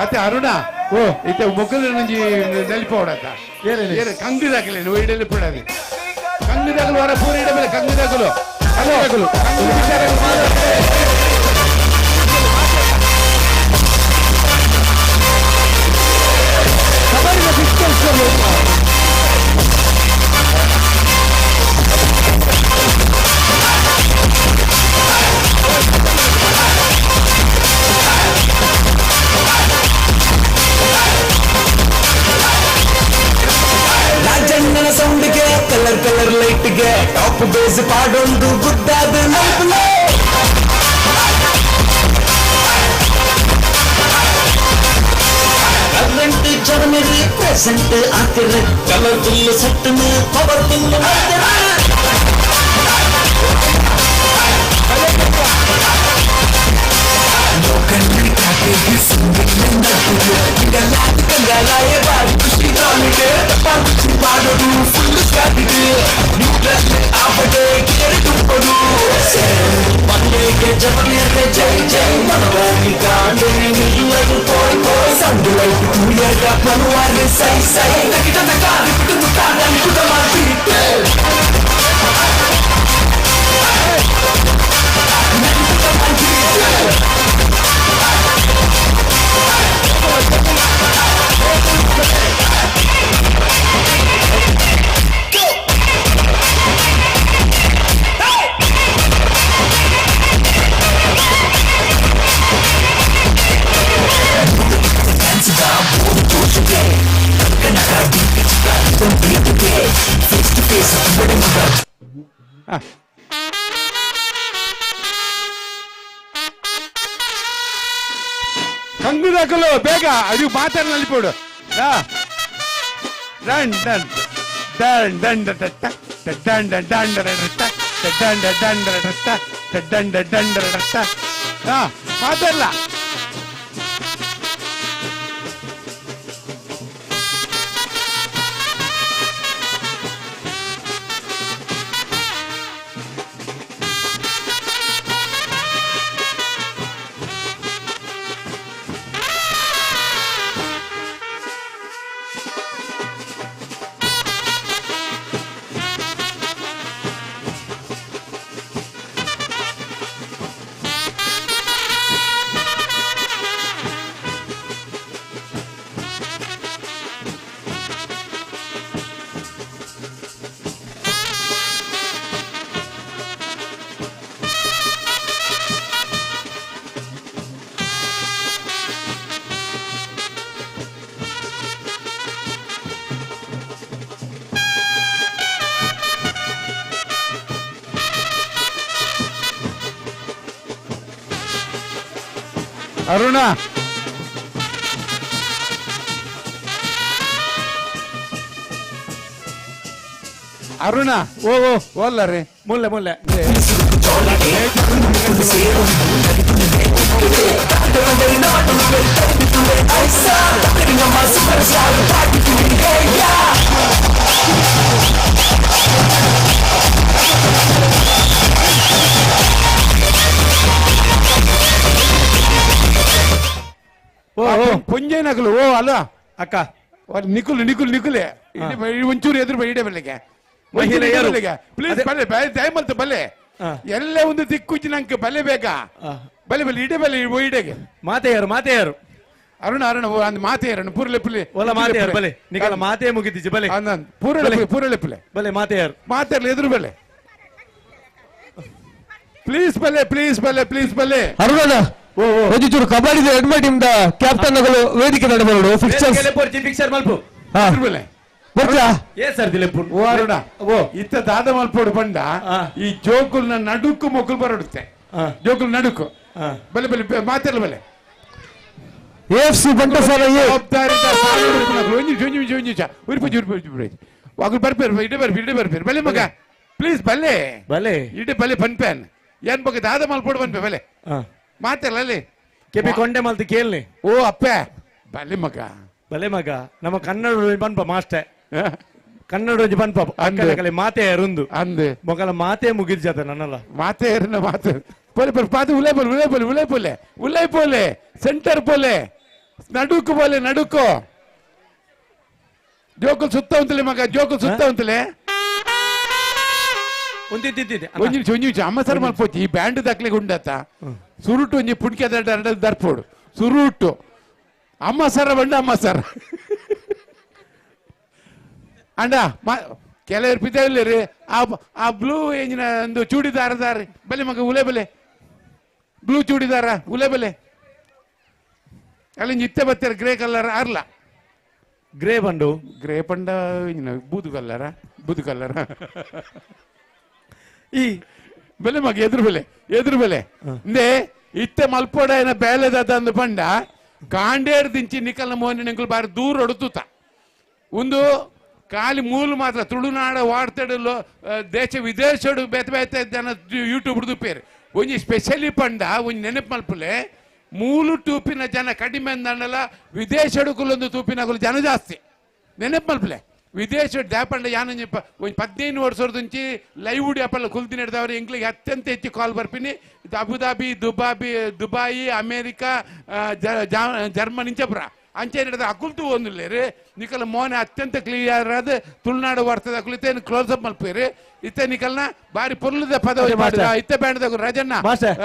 ಅತ್ತೆ ಅರುಣ ಓ ಇತ್ತೆ ಮೊಕ್ಕಲು ನಂಜಿ ನೆಲ್ಪೋಡತ್ತ ಕಂಗಿದಾಗಲಿ ಇಡಲಿ ಕಂಗಿದಾಗಲು ವರ ಪೂರ ಇಡಬೇಲೆ ಕಂಗಿದಾಗಲು ಕಂಗಿದಾಗಲು ರಾಜಣ್ಣನ ಸೌಂಡ್ಗೆ ಕಲರ್ ಕಲರ್ ಲೈಟ್ಗೆ ಟಾಪ್ ಬೇಸ್ ಪಾಡೊಂದು ಗುದ್ದಾದ ಲೈಫ್ಲೆ ಕರೆಂಟ್ ಜವನರಿ ಪ್ರೆಸೆಂಟ್ ಆತಿರ ಕಲರ್ಫುಲ್ ಸೆಟ್ನು ಪವರ್ಫುಲ್ ಸೈ ಸೈ ಕಂಗುದಾಕಲು ಬೇಗ ಅದು ಮಾತಾಡಲಿ ಪೋಡು done done done done done done done done done done done done ಮಾತಾಡಲ್ಲ. ಅರುಣ ಅರುಣ ಓ ಓ ಓಲ್ಲ ರೀ ಮುಲ್ಲೆ ಮುಲ್ಲೆ ಪುಂಜೇನಕಲು ಓ ಅಲ್ಲ ಅಕ್ಕ ನಿಕುಲು ನಿಕುಲು ನಿಕುಲೆ ಒಂಚೂರು ಎದುರು ಇಡೇ ಬಲ್ಲಿಗೆ ಮಹಿಳೆಯರು. ಪ್ಲೀಸ್ ಬಲ್ಲೆ ದಯಮಲ್ತ ಬಲ್ಲೆ ಎಲ್ಲ ಒಂದು ದಿಕ್ಕುಜ್ಜಿ ನಂಗೆ ಬಲ್ಲೆ ಬೇಕಾ ಬಲೆ ಬಲೆ ಇಡೇ ಬಲೆ ಇಡೆಗೆ ಮಾತೆಯರು ಮಾತೆಯರು ಅರುಣ ಅರುಣ ಅಂದ್ ಮಾತೆಯರಣ ಪೂರ್ಲೆ ಪುಲೆ ಒಲ್ಲ ಮಾತೆಯರು ಬಲೆ ನಿಕಲ ಮಾತೆ ಮುಗಿದಿಜ್ಜಿ ಬಲೆ ಪೂರಳೆ ಪೂರಳೆ ಪುಲೆ ಬಲೆ ಮಾತೆಯರು ಮಾತೆಯರ್ಲ ಎದುರು ಬಲೆ ಪ್ಲೀಸ್ ಬಲ್ಲೆ ಪ್ಲೀಸ್ ಬಲ್ಲೆ ಪ್ಲೀಸ್ ಬಲ್ಲೆ. ಅರುಣಣ್ಣ, ಒಂಜಿ ಚೂರು ಕಬಡ್ಡಿ ಎಡ್ಮ ಟೀಮ್ the captain ನಗಲು ವೇದಿಕೆ ನಡಬರೋಡು ಫಿಕ್ಸರ್ಸ್. ಫಿಕ್ಸರ್ ಮಲ್ಪು. ಹಾ ಬರ್ತಾ ಏ ಸರ್ ದಿಲೆಪ್ಪು. ಓ ಅರುಣ, ಇತ್ತ ದಾದ ಮಲ್ಪೋಡು ಬಂಡ ಈ ಜೋಕುಲ್ನ ನಡುಕು ಮೊಕುಲ್ ಬರಡುತ್ತೆ, ಜೋಕುಲ್ ನಡುಕು. ಬಲೆ ಬಲೆ ಮಾತಾಡಲ ಬಲೆ. ಎಫ್ ಸಿ ಬಂಟಸಾಲ ಜವಾಬ್ದಾರಿ ಒಂಜಿ ಒಂಜಿ ಒಂಜಿ ಒಂಜಿ ಉರಿಪು ಉರಿಪು ಉರಿಪು ಅಗುಲ್ ಬರ್ಪೇರು ಇಡೆ ಬರ್ಪೇರು ಇಡೆ ಬರ್ಪೇರು ಬಲೆ ಮಗ ಪ್ಲೀಸ್ ಬಲ್ಲೆ ಬಲೆ ಇಡೆ ಬಲೆ ಪನ್ಪೇನ್ ಏನ್ ಬಗ್ಗೆ ದಾದ ಮಲ್ಪೋಡು ಪನ್ಪೆ ಬಲೆ ಮಾತಾಡಲ ಅಲ್ಲಿ. ಕೆಪಿ ಕೊಂಡೆ ಮಲ್ತಿ ಕೇಳ್ನಿ. ಓ ಅಪ್ಪೆ ಬಲೆ ಮಗ ಬಲೆ ಮಗ. ನಮ್ಮ ಕನ್ನಡ ಪನ್ಪ ಮಾಸ್ಟರ್, ಕನ್ನಡ ಒಂಜಿ ಪನ್ಪ ಅಕ್ಕನ ಮಾತೆ ರುಂದು ಅಂದೆ ಮೊಗಲ ಮಾತೆ ಮುಗಿದ್ ಜಾತ ನನ್ನಲ್ಲ ಮಾತೆ ಏರಿನ ಮಾತೆ ಪೋಲೆ ಪೋಲೆ ಪಾತೆ ಉಲೇ ಪೋಲೆ ಉಲೇ ಪೋಲೆ ಉಲೇ ಪೋಲೆ ಉಲೇ ಪೋಲೆ ಸೆಂಟರ್ ಪೋಲೆ ನಡುಕು ಪೋಲೆ ನಡುಕು ಜೋಕುಲ್ ಸುತ್ತ ಉಂತಲೆ ಮಗ ಜೋಕುಲ್ ಸುತ್ತ ಉಂತಲೆ. ಒಂಜಿ ನಿಮಿಷ ಒಂಜಿ ನಿಮಿಷ ಅಮ್ಮ ಸರ್ ಮಲ್ಪೋಚಿ ಈ ಬ್ಯಾಂಡ್ ದಾಖಲೆಗೆ ಉಂಡತ್ತ ಸುರುಟು ಒಂಜಿ ಪುಣ್ಕೆ ದರ್ಪೋಡು ಸುರುಟು ಅಮ್ಮ ಸರ ಬಂಡ ಅಮ್ಮ ಸರ್ ಅಂಡ ಕೆಲವರು ಪಿತಾವಿಲ್ಲ ಆ ಆ ಬ್ಲೂ ಏಂಜಿನ ಒಂದು ಚೂಡಿದಾರ ದಾರಿ ಬಲೆ ಮಗ ಉಲೆ ಬಲೆ ಬ್ಲೂ ಚೂಡಿದಾರ ಉಲೆ ಬಲೆ ಅಲ್ಲಿ ಇತ್ತೆ ಬತ್ತಾರೆ ಗ್ರೇ ಕಲರ್ ಆರ್ಲ ಗ್ರೇ ಬಂಡು ಗ್ರೇ ಪಂಡ ಬೂದು ಕಲ್ಲರ ಬೂದು ಕಲ್ಲರ ಈ ಬೆಲೆ ಮಗ ಎದುರು ಬೆಲೆ ಎದುರು ಬೆಲೆ ಇಂದೇ ಇತ್ತೆ ಮಲ್ಪೋಡ ಏನ ಬೇಲೆದಾದ ಅಂದು ಪಂಡ ಕಾಂಡೇರ್ ದಿಂಚಿ ನಿಕಲ್ನ ಮೋಹನ ನಿಂಕುಲು ಬಾರಿ ದೂರ ಹೊడుತೂತ ಒಂದು ಖಾಲಿ ಮೂಲು ಮಾತ್ರ ತುಳುನಾಡ ವಾಡ್ತಡು ದೇಶ ವಿದೇಶಡು ಬೇತೆ ಬೇತೆ ಜನ ಯೂಟ್ಯೂಬ್ ದುಪ್ಪೇರು ಒಂಜಿ ಸ್ಪೆಷಲಿ ಪಂಡ ಒಂಜಿ ನೆನಪು ಮಲ್ಪುಲೆ ಮೂಲು ಟೂಪಿನ ಜನ ಕಡಿಮೆ ಅಂದಲ್ಲ ವಿದೇಶಡು ಕುಲೊಂದು ತೂಪಿನ ಜನ ಜಾಸ್ತಿ ನೆನಪು ಮಲ್ಪುಲೆ ವಿದೇಶ ದ್ಯಾಪಂಡ ಯಾನೊಂಜಿ ಒಂಜಿ 15 ವರ್ಷದಂಚಿ ಲೈವ್ ಅಪ್ಪಲ್ಲ ಕುಲ್ದಿ ನಡೆದವರು ಎಂಕ್ಲಿಗೆ ಅತ್ಯಂತ ಹೆಚ್ಚು ಕಾಲ್ ಬರ್ಪಿನಿ ಅಬುದಾಬಿ ದುಬಾಬಿ ದುಬಾಯಿ ಅಮೇರಿಕಾ ಜರ್ಮನಿ ಇಂಚಪುರ ಅಂಚೆ ನಡೆದ ಅಕುಲ್ತು ಒಂದುಲ್ಲೇರು ನಿಕಲ ಮೋನೆ ಅತ್ಯಂತ ಕ್ಲಿಯರ್ ಆದ ತುಳುನಾಡು ವರ್ತದ ಅಕುಲಿತೆ ಕ್ಲೋಸ್ ಅಪ್ ಮಲ್ಪೇರು ಇತ್ತೆ ನಿಕಲ್ನ ಬಾರಿ ಪೊರ್ಲದ ಪದ ಇತ್ತೆ ಬ್ಯಾಂಡ್ದ ರಜಣ್ಣ ಮಾಸ್ಟರ್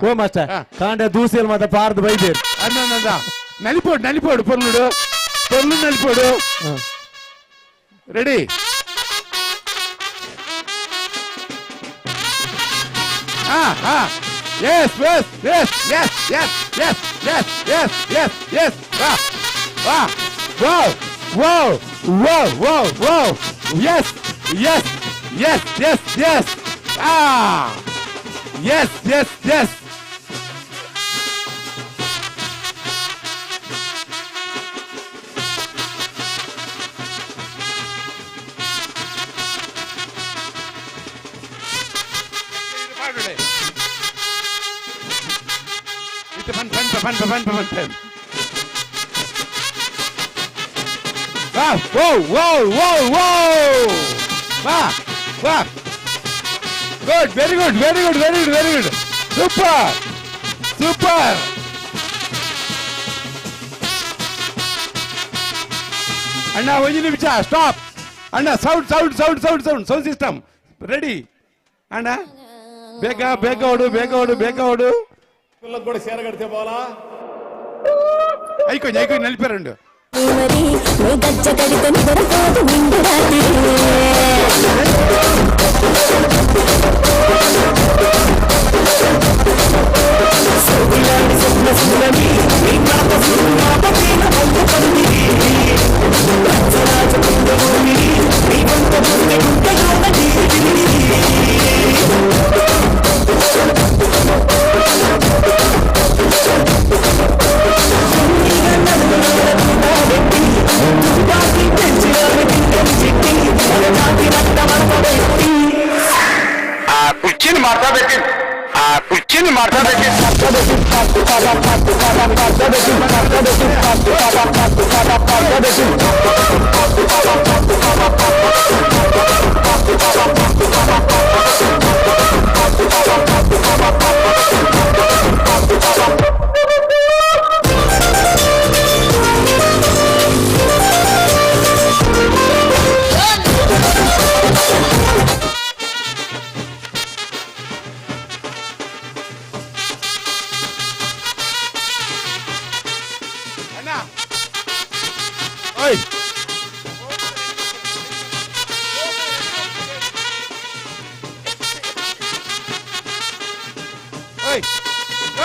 ಓ ಮಾಸ್ಟರ್ ಕಾಂಡ ದೂಸೆಲ್ ಮಾತ ಪಾರ್ದು ಬೈದೇರು ಅನ್ನ ನಲಿಪೋಡು ನಲಿಪೋಡು ಪೊರ್ಲುಡು ಪೊರ್ಲು ನಲಿಪೋಡು ರೆಡಿ ಹಾ ಹಾ yes yes yes yes yes yes yes yes yes yes ವಾ ವಾ wow wow wow wow wow yes yes yes yes yes ಆ ಎಸ್ ಎಸ್ ಎಸ್ ಪನ್ ಪನ್ ಪನ್ ಪನ್ ಪನ್ ಪನ್ Wow, wow, wow, wow, wow! Wow, wow. Good, very good, very good, very good, very good. Super, super. ಅಣ್ಣ ಒಂದು ನಿಮಿಷ ಸ್ಟಾಪ್ ಅಣ್ಣ. Sound sound sound sound sound sound system ready ಅಣ್ಣ. ಬೇಗ ಬೇಗ ಓಡು ಬೇಗ ಓಡು ಬೇಗ ಓಡು. కూడా చీర కడితే పోలా అయిపోయింది అయిపోయింది నలిపారండు.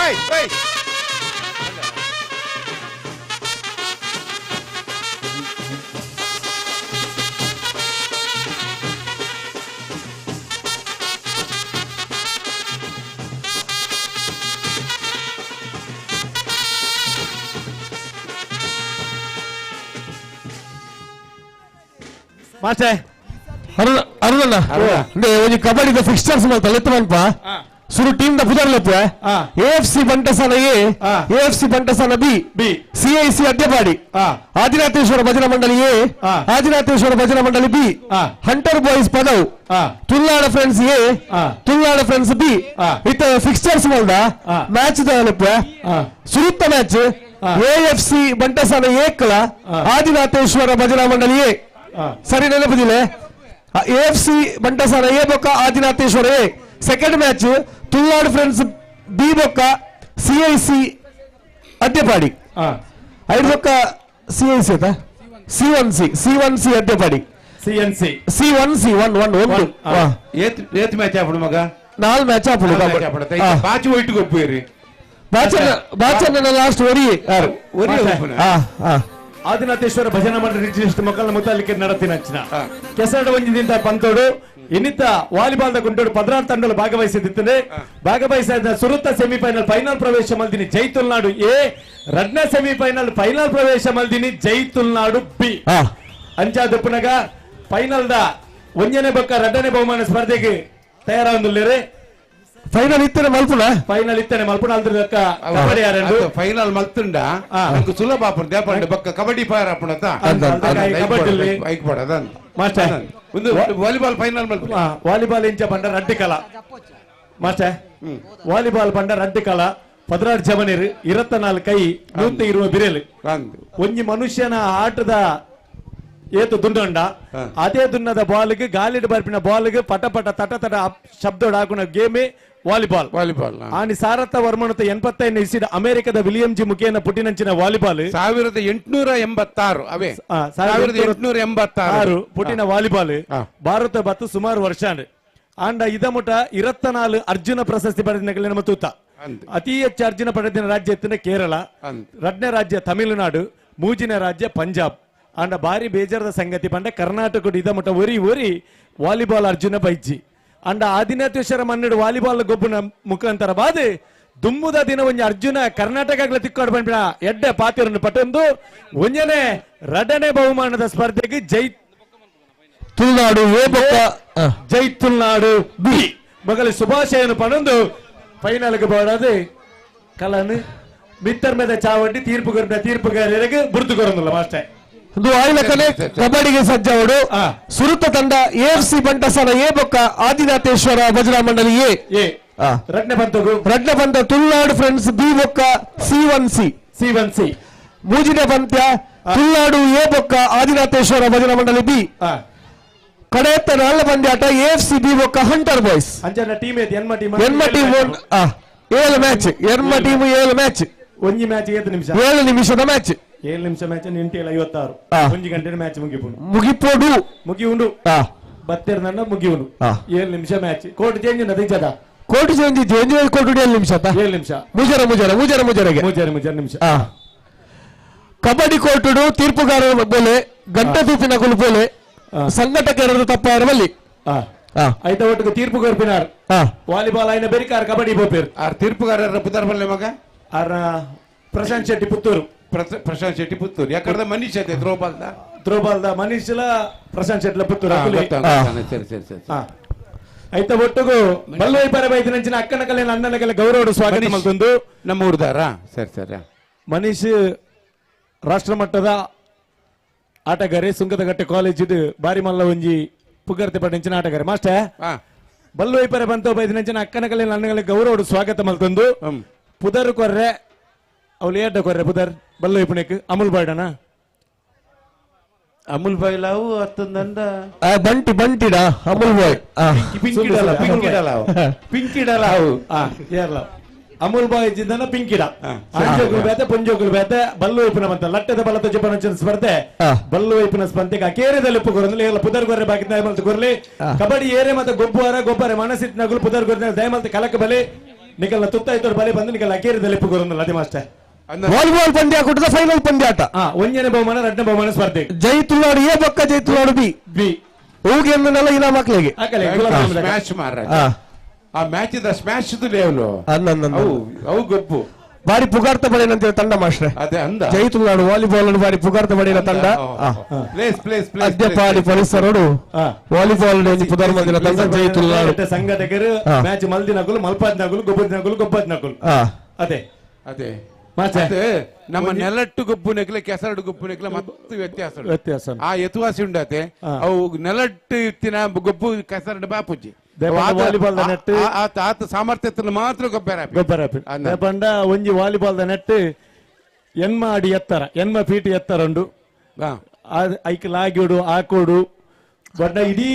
ಏಯ್ ಏಯ್ ಮಾಸ್ಟರ್ ಅರುಣಣ್ಣ ಒಂಜಿ ಕಬಡ್ಡಿದ ಫಿಕ್ಸ್ಚರ್ಸ್ ಮಲ್ತ ಲೆತ್ತು ಮನ್ಪ ಸುರು ಟೀಮ್ ದ ಪುದರ್ ಲೆಪ್ಪು AFC ಬಂಟಸನ A AFC ಬಂಟಸನ B B CIC Adyapadi Adinatheshwara Bhajana Mandali A Adinatheshwara Bhajana Mandali B hunter boys Padavu Tullada friends A Tullada friends B ಇತ್ತ ಫಿಕ್ಸ್ಚರ್ಸ್ ಮಲ್ದ ಮ್ಯಾಚ್ the ಲೆಪ್ಪು ಸುರುತ್ತ ಮ್ಯಾಚ್ ಎಎಫ್ಸಿ ಬಂಟಸನ ಏಕಲ ಆದಿನಾಥೇಶ್ವರ ಭಜನಾ ಮಂಡಳಿ ಎ ಸರಿ ನೆನಪುದಿಲ್ಲ AFC ಬಂಟಸಾನ ಎ ಬೊಕ್ಕ Adinatheshwara A second match Tullad friends B ಬೊಕ್ಕ ಸಿಐಸಿ ಅದ್ಯಪಾಡಿ ಐದು ಬೊಕ್ಕ ಸಿಐಸಿ ಆಯ್ತಾ C one C C one C Adyapadi C N C C one C one one ಒಂದು ಏತ್ ಮ್ಯಾಚ್ ಆಪುಡು ಮಗ ನಾಲ್ ಮ್ಯಾಚ್ ಆಪುಡು ಬಾಚು ಒಯ್ಟು ಗೊಪ್ಪುರಿ ಬಾಚನ್ನ ಬಾಚನ್ನ ಲಾಸ್ಟ್ ಒರಿ ಒರಿ ಆದಿನಾಥೇಶ್ವರ ಭಜನಾ ಮಂಡಳಿ ರಿಜಿಸ್ಟರ್ ಮಕ್ಕಳ ಮುತಾಲಿಕೆ ನಡತಿನ ಅಂಚಿನ ಕೆಸರಡ ಒಂಜಿದಿಂದ ಪಂತೋಡು ಇನ್ನಿತ ವಾಲಿಬಾಲ್ the ಗುಂಟೋಡು 16 ತಂಡಲು ಭಾಗವಹಿಸಿದ್ದೆ ಭಾಗವಹಿಸಿದ ಸುರುತ್ತ ಸೆಮಿಫೈನಲ್ ಫೈನಲ್ ಪ್ರವೇಶ ಮಲ್ದಿನಿ ಜೈ ತುಲ್ನಾಡು ಎ ರಡ್ನ ಸೆಮಿಫೈನಲ್ ಫೈನಲ್ ಪ್ರವೇಶ ಮಲ್ದಿನಿ ಜೈ ತುಲ್ನಾಡು ಬಿ ಅಂಚಾದಪ್ಪನಗ ಫೈನಲ್ the ಒಂಜನೇ ಬೊಕ್ಕ ರಡ್ಡನೇ ಬಹುಮಾನ ಸ್ಪರ್ಧೆಗೆ ತಯಾರಾಗುತ್ತಿದ್ದಾರೆ. ಫೈನಲ್ ಇತ್ತನೆ ಮಲ್ಪುನ ಫೈನಲ್ ಇತ್ತನೆ ಮಲ್ಪುನ ಅಲ್ದ್ರ ಕಬಡ್ಡಿ ಯಾರಂಡು ಫೈನಲ್ ಮಲ್ತುಂಡ ನಂಗೆ ಸುಲಭ ಆಪುಂಡು ದೇಪಂಡು ಬೊಕ್ಕ ಕಬಡ್ಡಿ ಫೈರ್ ಆಪುಂಡು ಕಬಡ್ಡಿ ಐಕ್ ಪಡ ಮಾಸ್ಟರ್ ಒಂದು ವಾಲಿಬಾಲ್ ಫೈನಲ್ ಮಲ್ಪುನ ವಾಲಿಬಾಲ್ ಇಂಚ ಪಂಡ ರಡ್ಡು ಕಲ ಮಾಸ್ಟರ್ ವಾಲಿಬಾಲ್ ಪಂಡ ರಡ್ಡು ಕಲ 16 ಜವನಿರು 24 ಕೈ 120 ಬಿರೆಲು ಒಂಜಿ ಮನುಷ್ಯನ ಆಟದ ಏತು ದುಂಡೊಂಡ ಅದೇ ದುನ್ನದ ಬಾಲ್ಗೆ ಗಾಲಿಡ್ ಬರ್ಪಿನ ಬಾಲ್ಗೆ ಪಟ ಪಟ ತಟ ತಟ ಶಬ್ದ ಹಾಕುನ ಗೇಮೇ ವಾಲಿಬಾಲ್ ವಾಲಿಬಾಲ್ ಆನಿ ಸಾರಥ ವರ್ಮನತ 85 ಇಸಿದ ಅಮೆರಿಕದ ವಿಲಿಯಂ ಜಿ ಮುಖೇನ ಪುಟಿನಂಚಿನ ವಾಲಿಬಾಲ್ 1886 ಅವೇ 1886 ಪುಟಿನ ವಾಲಿಬಾಲ್ ಭಾರತ ಬತ್ತು ಸುಮಾರು ವರ್ಷ ಆಂಡ ಇದ ಮುಟ 24 ಅರ್ಜುನ ಪ್ರಶಸ್ತಿ ಪಡೆದ ನಮ್ಮ ತೂತ ಅತಿ ಹೆಚ್ಚು ಅರ್ಜುನ ಪಡೆದಿನ ರಾಜ್ಯ ಎತ್ತಿನ ಕೇರಳ, ರಡ್ನೇ ರಾಜ್ಯ ತಮಿಳುನಾಡು, ಮೂಜಿನ ರಾಜ್ಯ ಪಂಜಾಬ್. ಆಂಡ ಬಾರಿ ಬೇಜಾರದ ಸಂಗತಿ ಪಂಡ ಕರ್ನಾಟಕ ಇದ ಮುಟ ಒರಿ ಒರಿ ವಾಲಿಬಾಲ್ ಅರ್ಜುನ ಬೈಜಿ ಅಂಡ ಆದಿನಾಥೇಶ್ವರ ಮನ್ನಡು ವಾಲಿಬಾಲ್ ಗೊಬ್ಬನ ಮುಖಾಂತರ ಬಾದು ದುಮ್ಮುದ ದಿನ ಒಂಜಿ ಅರ್ಜುನ ಕರ್ನಾಟಕ ತಿಕ್ಕಾಡು ಬಂದ್ಬಿಡ ಎಡ್ಡೆ ಪಾತಿರನ್ನು ಪಟ್ಟೊಂದು ಒಂಜನೆ ರಡನೆ ಬಹುಮಾನದ ಸ್ಪರ್ಧೆಗೆ ಜೈ ತುಳುನಾಡು ಎ ಬೊಕ್ಕ ಜೈ ತುಳುನಾಡು ಬಿ ಮಗಲಿ ಶುಭಾಶಯನು ಪಣೊಂದು ಫೈನಲ್ಗೆ ಬೋಡದು ಕಲನ್ ಮಿತ್ತರ್ ಮೇಲೆ ಚಾವಡ್ಡಿ ತೀರ್ಪುಗಾರ ತೀರ್ಪುಗಾರರಿಗೆ ಬುರ್ದು ಕೊರೊಂದಿಲ್ಲ ಮಾಸ್ಟರ್. ಒಂದು ಆಯ್ಲಕನೆ ಕಬಡ್ಡಿಗೆ ಸಜ್ಜಾವಡು ಸುರುತ ತಂಡ ಎಎಫ್ಸಿ ಬಂಟಸನ ಎ ಬೊಕ್ಕ ಆದಿನಾಥೇಶ್ವರ ಭಜನಾ ಮಂಡಳಿ ಎ ಎ ರಡ್ನೆ ಪಂತಗು ರಡ್ನೆ ಪಂತ ತುಳುನಾಡು ಫ್ರೆಂಡ್ಸ್ ಬಿ ಬೊಕ್ಕ C one C C one C ಮೂಜಿನ ಪಂತ್ಯ ತುಳುನಾಡು ಎ ಬೊಕ್ಕ ಆದಿನಾಥೇಶ್ವರ ಭಜನಾ ಮಂಡಳಿ ಬಿ ಕಡೆಯತ್ತ ನಾಲ್ಕು ಪಂದ್ಯಾಟ ಎಎಫ್ಸಿ ಬಿ ಬೊಕ್ಕ ಹಂಟರ್ ಬಾಯ್ಸ್ ಅಂಚನ ಟೀಮ್ ಐತಿ ಎನ್ಮ ಟೀಮ್ ಎನ್ಮ ಟೀಮ್ ಏಳು ಮ್ಯಾಚ್ ಎನ್ಮ ಟೀಮ್ ಏಳು ಮ್ಯಾಚ್ ಒಂಜಿ ಮ್ಯಾಚ್ ಏಳು ನಿಮಿಷ 7 ನಿಮಿಷದ ಮ್ಯಾಚ್ 7 ನಿಮಿಷ ಮ್ಯಾಚ್ 8:56 ಒಂಜಿ ಗಂಟೆ ಮ್ಯಾಚ್ ಮುಗಿಪುಂಡು ಮುಗಿಪೋಡು ಮುಗಿಯುಂಡು ಬತ್ತೆರ್ ನನ್ನ ಮುಗಿಯುಂಡು 7 ನಿಮಿಷ ಮ್ಯಾಚ್ ಕೋರ್ಟ್ ಚೇಂಜ್ ನದಿಜದ ಕೋರ್ಟ್ ಚೇಂಜ್ ಚೇಂಜ್ ಕೋರ್ಟ್ 7 ನಿಮಿಷ 7 ನಿಮಿಷ ಮುಜರ ಮುಜರ ಮುಜರ ಮುಜರಗೆ ಮುಜರ ಮುಜರ ನಿಮಿಷ ಕಬಡ್ಡಿ ಕೋರ್ಟುಡು ತೀರ್ಪುಗಾರರ ಬೋಲೆ ಗಂಟೆ ತೂಪಿನ ಬೋಲೆ ಸಂಘಟಕರದು ತಪ್ಪಾರ ಬಲ್ಲಿ ಐತ ಒಟ್ಟಿಗೆ ತೀರ್ಪುಗಾರ ವಾಲಿಬಾಲ್ ಆಯ್ನ ಬೆರಿಕಾರ್ ಕಬಡ್ಡಿ ಬೋಪೇರ್ ಆರ್ ತೀರ್ಪುಗಾರರ ಪುದರ್ ಬಲ್ಲೆ ಮಗ ಆರ್ ಪ್ರಶಾಂತ್ ಶೆಟ್ಟಿ ಪುತ್ತೂರು ಪ್ರಶಾಂತ್ ಶೆಟ್ಟಿ ಪುತ್ತೂರು ಯಾಕಂದ್ರೆ ಮನೀಶ್ ಅದೇ ತ್ರೋಬಾಲ್ದ ತ್ರೋಬಾಲ್ದ ಮನೀಶ್ಲ ಪ್ರಶಾಂತ್ ಶೆಟ್ಲ ಪುತ್ತೂರು ಸರಿ ಸರಿ ಸರಿ ಐತ ಒಟ್ಟಿಗೂ ಬಲ್ಲೋಯ್ ಪರ ಬೈದಿನಂಚಿನ ಅಕ್ಕನ ಕಲೆ ಅಣ್ಣನ ಕಲೆ ಗೌರವ ಸ್ವಾಗತ ಮಲ್ತೊಂದು ನಮ್ಮ ಊರ್ದಾರ ಸರಿ ಸರಿ ಮನೀಶ್ ರಾಷ್ಟ್ರಮಟ್ಟದ ಆಟಗಾರೆ ಸುಂಕದಗಟ್ಟೆ ಕಾಲೇಜ್ ಇದು ಬಾರಿ ಮಲ್ಲ ಒಂಜಿ ಪುಗರ್ತೆ ಪಡೆಂಚಿನ ಆಟಗಾರೆ ಮಾಸ್ಟರ್ ಬಲ್ಲೋಯ್ ಪರ ಬಂತೋ ಬೈದಿನಂಚಿನ ಅಕ್ಕನ ಕಲೆ ಅಣ್ಣನ ಗೌರವ ಸ್ವಾಗತ ಮಲ್ತೊಂದು ಪುದರ್ ಕೊರ್ರೆ ಅವಳು ಏಟ ಕೊರ್ರೆ ಪುದರ್ ಬಲ್ಲೋಯ್ ಪುಣೆಕ್ ಅಮುಲ್ ಬಾಯ್ಡನ ಅಮುಲ್ ಬಾಯ್ ಲಾವು ಅತ್ತಂದ ಬಂಟಿ ಬಂಟಿಡ ಅಮುಲ್ ಬಾಯ್ ಪಿಂಕಿಡಲ ಪಿಂಕಿಡಲಾವು ಏರ್ಲ ಅಮುಲ್ ಬಾಯ್ ಜಿಂದನ ಪಿಂಕಿಡ ಅಂಜೋಗುಲು ಬೇತೆ ಪೊಂಜೋಗುಲು ಬೇತೆ ಬಲ್ಲು ವೈಪುನ ಮಂತ ಲಟ್ಟದ ಬಲತ ಜಪನ ಸ್ಪರ್ಧೆ ಬಲ್ಲು ವೈಪುನ ಸ್ಪರ್ಧೆಗೆ ಅಕೇರಿದಲ್ಲಿ ಉಪ್ಪು ಎಲ್ಲ ಪುದರ್ ಗೊರ್ರೆ ಬಾಕಿ ದಯಮಲ್ತ ಗೊರ್ಲಿ ಕಬಡ್ಡಿ ಏರೆ ಮತ್ತೆ ಗೊಬ್ಬರ ಗೊಬ್ಬರ ಮನಸ್ಸಿತ್ ನಗುಲು ಪುದರ್ ಗೊರ್ರೆ ದಯಮಲ್ತ ಕಲಕ ಬಲಿ ನಿಕಲ್ನ ತುತ್ತಾಯ್ತವ್ರು ಬಲೆ ಬಂದು ನಿಕಲ್ ಅಕೇರಿ ದಲಿಪು ಗೊರಂದಲ್ಲ ಅದೇ ಮಾಸ್ಟರ್. ವಾಲಿಬಾಲ್ ಪಂದ್ಯ ಕೂಟದ ಫೈನಲ್ ಪಂದ್ಯಾಟ. ಒಂಜನೇ ಬಹುಮಾನ ಎರಡನೇ ಬಹುಮಾನ ಸ್ಪರ್ಧೆ. ಜೈ ತುಳ್ಳಾಡು ಎ ಬೊಕ್ಕ ಜೈ ತುಳ್ಳಾಡು ಬಿ. ಬಿ. ಹೂಗೆ ನೆಲ ಇನಾಮ ಮಕ್ಕಳಿಗೆ. ಸ್ಮ್ಯಾಶ್ ಮಾರ ಆ match the smash level ಅವು ಅವು ಗೊಬ್ಬು ಬಾರಿ ಪುಗಾರ್ತ ಬಳಿನಂತ ತಂಡ ಮಾಸ್ಟ್ರೆ. ಅದೇ ಅಂದ ಜೈ ತುಳುನಾಡು ವಾಲಿಬಾಲ್ ಬಾರಿ ಪುಗಾರ್ತ ಬಳಿನ ತಂಡ. Place place place Adyapadi ಪರಿಸರಡು volleyball ಪುದರ್ ಮಂದಿನ ತಂಡ ಜೈ ತುಳುನಾಡು. ಸಂಘಟಕರು ಮ್ಯಾಚ್ ಮಲ್ದಿನಕುಲು ಮಲ್ಪಾದ್ನಕುಲು ಗೊಬ್ಬದ್ನಕುಲು ಗೊಬ್ಬದ್ನಕುಲು. ಅದೇ ಅದೇ ನಮ್ಮ ನೆಲಟ್ಟು ಗೊಬ್ಬು ನೆಕ್ಲೆ ಕೆಸರಡು ಗೊಬ್ಬು ನೆಕ್ಲೆ ಮತ್ತೆ ವ್ಯತ್ಯಾಸ ವ್ಯತ್ಯಾಸ. ಆ ಯಥುವಾಸಿ ಉಂಡಾತೆ ಅವು ನೆಲಟ್ಟು ಇತ್ತಿನ ಗೊಬ್ಬು ಕೆಸರಡು ಬಾಪುಜಿ ವಾಲಿಬಾಲ್ ನೆಟ್ ಆತ ಸಾಮರ್ಥ್ಯ ಮಾತ್ರ ಗೊಬ್ಬರ ಗೊಬ್ಬರ ಪಂಡ ಒಂಜಿ ವಾಲಿಬಾಲ್ the net ಎನ್ಮ ಅಡಿ ಎತ್ತರ ಎನ್ಮ ಫೀಟ್ ಎತ್ತರ ಉಂಡು. ಐಕ್ ಲಾಗಿಡು ಆಕೋಡು ಬಟ್ ಇಡೀ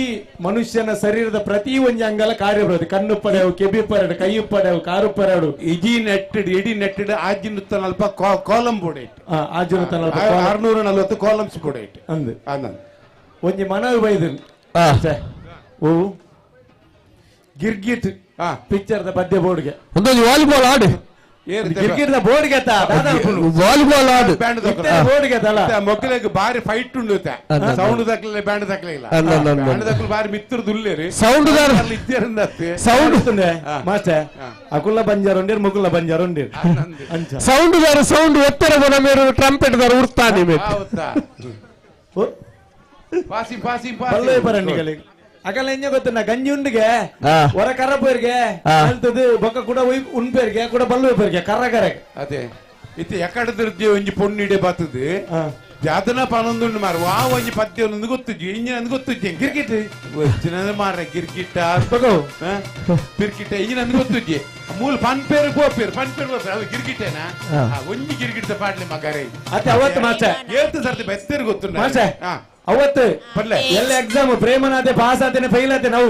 ಮನುಷ್ಯನ ಶರೀರದ ಪ್ರತಿ ಒಂಜಿ ಅಂಗಲ ಕಾರ್ಯ ಬರೋದು. ಕಣ್ಣು ಪಡೆವು ಕೆಬಿ ಪರಡು ಕೈ ಪಡೆವು ಕಾರು ಪರಡು ಇಡೀ ನೆಟ್ಟೆಡ್ ಇಡೀ ನೆಟ್ಟೆಡ್ ಆಜಿನೂತ್ತ ಕಾಲಂ ಬೋರ್ಡ್ ಇಟ್ಟು ಆಜಿನೂತ್ತ 640 ಕಾಲಮ್ಸ್ ಬೋರ್ಡ್ ಇಟ್ಟು ಅಂದು ಒಂಜಿ ಮನವಿ ಬೈದು ಓ ಗಿರ್ಗಿಟ್ ಪಿಕ್ಚರ್ the ಪದ್ಯ ಬೋರ್ಡ್ಗೆ ಒಂದೊಂದು ವಾಲಿಬಾಲ್ ಆಡು ಗಿರ್ಗಿಟ್ the ಬೋರ್ಡ್ಗೆ ವಾಲಿಬಾಲ್ ಆಡು ಬೋರ್ಡ್ಗೆ ಮೊಕ್ಕಲಿಗೆ ಬಾರಿ ಫೈಟ್ ಉಂಡು ಸೌಂಡ್ ದಕ್ಕಲೆ ಬ್ಯಾಂಡ್ ದಕ್ಕಲೆ ಇಲ್ಲ ಬ್ಯಾಂಡ್ ದಕ್ಕಲು ಬಾರಿ ಮಿತ್ರ ದುಲ್ಲೇರಿ ಸೌಂಡ್ ಸೌಂಡ್ ಮಾಸ್ಟರ್ ಅಕುಲ್ಲ ಬಂಜಾರ ಉಂಡೇರು ಮುಕುಲ್ಲ ಬಂಜಾರ ಉಂಡೇರು ಸೌಂಡ್ ದಾರ ಸೌಂಡ್ ಎತ್ತರ ಮೇರು ಟ್ರಂಪೆಟ್ ದಾರ ಉರ್ತಾನೆ ಪಾಸಿ ಪಾಸಿ ಬಲ್ಲೇ ಬರಣ್ಣಿಗಳಿಗೆ ಅಕಲ ಎಂಜ ಗೊತ್ತಣ್ಣ ಗಂಜಿ ಉಂಡಿಗೆ ಹೊರ ಕರ ಪೋರ್ಗೆ ಅಲ್ತದು ಬೊಕ್ಕ ಕೂಡ ಉಣ್ಪೇರ್ಗೆ ಕೂಡ ಬಲ್ಲು ಪೇರ್ಗೆ ಕರ್ರ ಕರ ಅದೇ ಇತ್ತೆ ಎಕಡದಿರ್ಜಿ ಒಂಜಿ ಪೊಣ್ಣು ಇಡೆ ಬತ್ತದು ಜಾತನ ಪನೊಂದುಂಡು ಮಾರ ವಾ ಒಂಜಿ ಪದ್ಯ ಒಂದೊಂದು ಗೊತ್ತುಜ್ಜಿ ಇಂಜಿನ ಗೊತ್ತುಜ್ಜಿ ಗಿರ್ಗಿಟ್ ಮಾರ ಗಿರ್ಗಿಟ್ಟ ಪಿರ್ಕಿಟ ಇಂಜಿನ ಗೊತ್ತುಜ್ಜಿ ಮೂಲ ಪನ್ಪೇರು ಗೋಪೇರು ಪನ್ಪೇರು ಗೋಪೇರು ಅದು ಗಿರ್ಗಿಟೇನಾ ಒಂಜಿ ಗಿರ್ಗಿಟ್ಟ ಪಾಡ್ಲಿ ಮಗರೇ ಅತ್ತೆ ಅವತ್ತು ಮಾಸ್ಟರ್ ಏತು ಸರ್ತಿ ಬೆತ್ತೇರು ಗೊತ್ತು ಮಾಸ್ಟರ್ ಅವತ್ತು ಎಲ್ಲ ಎಕ್ಸಾಮ್ ಪ್ರೇಮನಾಥೆ ಪಾಸ್ ಆತೇನೆ ಫೈಲ್ ಆತೆ ನಾವು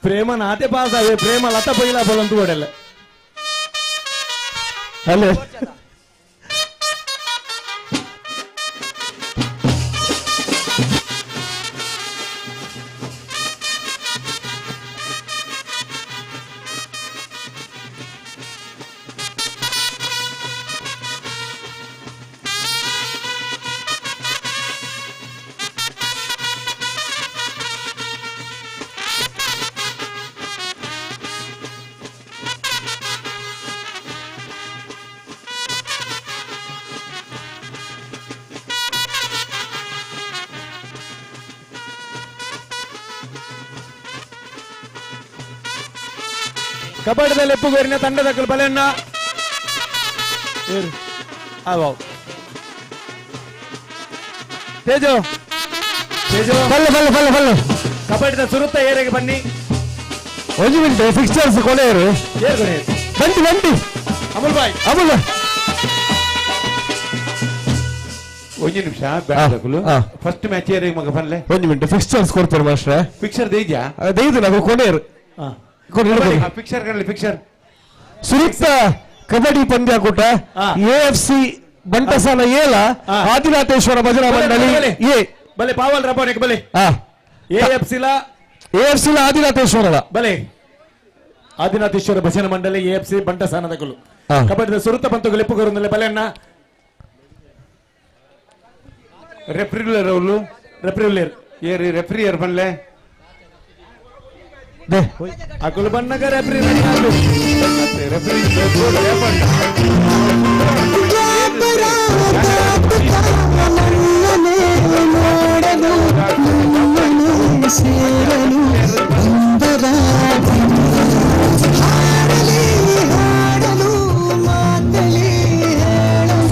ಪ್ರೇಮನಾಥೆ ಪಾಸ್ ಆವೆ ಪ್ರೇಮ ಲತ ಫೈಲ್ ಆಪಲ್ ಅಂತ ಓಡಲ್ಲ ಅಲ್ಲೇ ಕಬಡ್ಡಿದಲ್ಲಿ ಎಪ್ಪುಗೋರಿನ ತಂಡದ ಬಲೆಯನ್ನ ತೇಜು ತೇಜು ಬಲ್ಲೆ ಬಲ್ಲೆ ಬಲ್ಲೆ ಬಲ್ಲೆ ಕಬಡ್ಡಿದ ಸುರುತ್ತ ಏರಿಗೆ ಬನ್ನಿ. ಒಂದು ಮಿನಿಟ್ ಫಿಕ್ಸ್ಚರ್ಸ್ ಕೊನೆಯರು ಬಂಟಿ ಬಂಟಿ ಅಮುಲ್ ಬಾಯ್ ಅಮುಲ್ ಒಂದು ನಿಮಿಷ ಫಸ್ಟ್ ಮ್ಯಾಚ್ ಏರಿಗೆ ಮಗ ಬನ್ಲೆ ಒಂದು ಮಿನಿಟ್ ಫಿಕ್ಸ್ಚರ್ಸ್ ಕೊಡ್ತಾರೆ ಮಾಸ್ಟ್ರೆ. ಫಿಕ್ಸರ್ ದೇಜಾ ದೇಯ್ದು ನಾವು ಕೊನೆಯರು ಪಿಕ್ಚರ್ ಕಡಲಿ ಪಿಕ್ಚರ್ ಸುರುತ್ತ ಕಬಡ್ಡಿ ಪಂದ್ಯಾಕೂಟ ಎಎಫ್ಸಿ ಬಂಟಸಾಲ ಏಲ ಆದಿನಾಥೇಶ್ವರ ಭಜನಾ ಮಂಡಳಿ ಎ ಬಲೆ ಪಾವಲ್ ರಬೋನೆಕ್ ಬಲೆ ಎಎಫ್ಸಿ ಲ ಎಎಫ್ಸಿ ಲ ಆದಿನಾಥೇಶ್ವರ ಬಲೆ ಆದಿನಾಥೇಶ್ವರ ಭಜನಾ ಮಂಡಳಿ ಎಎಫ್ಸಿ ಬಂಟಸಾನದಕುಲು ಕಬಡ್ಡಿದ ಸುರುತ್ತ ಪಂತುಗಳು ಎಪ್ಪುಗರುಂದಲೆ ಬಲೆಯನ್ನ ರೆಫ್ರಿಲರ್ ಅವಳು ರೆಫ್ರಿಲರ್ ಏರಿ ರೆಫ್ರಿ ಏರ್ ಬನ್ಲೆ ಅಕುಲು ಬಣ್ಣಗ ರೆಫ್ರಿ ರೆಫ್ರಿ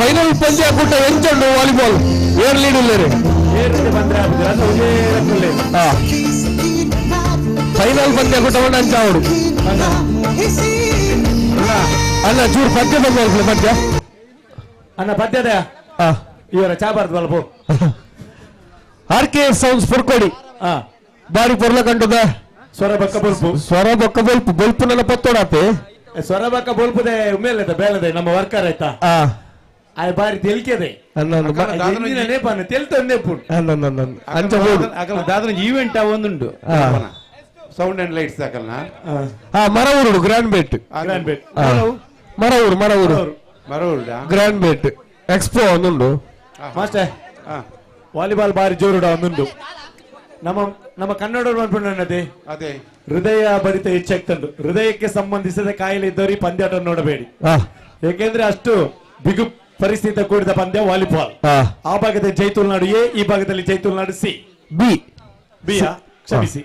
final ಪಂದ್ಯಾಕೂಟ ಎಂಚುಂಡು ವಾಲಿಬಾಲ್ ಏರ್ ಲೀಡ್ ಉಲ್ಲೇರು ಫೈನಲ್ ಪಂದ್ಯಾಕೂಟ ಅಂಚಾವಡು ಅಲ್ಲ ಚೂರು ಪದ್ಯ ಬಂದ ಪದ್ಯ ಅಣ್ಣ ಪದ್ಯದ ಇವರ ಚಾಬಾರ್ದು ಬಲ್ಪ R K sounds ಪುರ್ಕೋಡಿ ಬಾರಿ ಪೊರ್ಲ ಕಂಡುದ ಸ್ವರ ಬಕ್ಕ ಬೊಲ್ಪು ಸ್ವರ ಬೊಕ್ಕ ಬೊಲ್ಪು ಬೊಲ್ಪು ನನ್ನ ಪತ್ತೋಡಾಪೆ ಸ್ವರ ಬಕ್ಕ ಬೊಲ್ಪುದೆ ಉಮೇಲೆ ಬೇಲದೆ ನಮ್ಮ ವರ್ಕರ್ ಆಯ್ತಾ ಆ ಬಾರಿ ತೆಲ್ಕೆದೆ ತೆಲ್ತೊಂದೇ ಅಂಚ ದಾದನ ಈವೆಂಟ್ ಒಂದುಂಡು Sound and lights ದಾಕಲ್ನ ಹಾ ಮರವೂರು ಗ್ರ್ಯಾಂಡ್ ಬೇಟ್. Grand ಬೇಟ್. ಮರವೂರು ಮರವೂರು ಮರವೂರು ಗ್ರ್ಯಾಂಡ್ ಬೇಟ್ ಎಕ್ಸ್ಪೋ ಒಂದುಂಡು. ಮಾಸ್ಟರ್ ವಾಲಿಬಾಲ್ ಬಾರಿ ಜೋರುಡ ಒಂದುಂಡು. ನಮ್ಮ ನಮ್ಮ ಕನ್ನಡರು ಅನ್ಕೊಂಡೇ ಅದೇ ಹೃದಯ ಬಡಿತ ಹೆಚ್ಚಾಗ್ತಂಡು. ಹೃದಯಕ್ಕೆ ಸಂಬಂಧಿಸಿದ ಕಾಯಿಲೆ ಇದ್ದವರು ಈ ಪಂದ್ಯಾಟವನ್ನು ನೋಡಬೇಡಿ, ಯಾಕೆಂದ್ರೆ ಅಷ್ಟು ಬಿಗು ಪರಿಸ್ಥಿತಿ ಕೂಡಿದ ಪಂದ್ಯ ವಾಲಿಬಾಲ್. ಆ ಭಾಗದಲ್ಲಿ ಜೈತುಲ್ನಾಡು ಎ, ಈ ಭಾಗದಲ್ಲಿ ಜೈತುಲ್ನಾಡು C B B ಕ್ಷಮಿಸಿ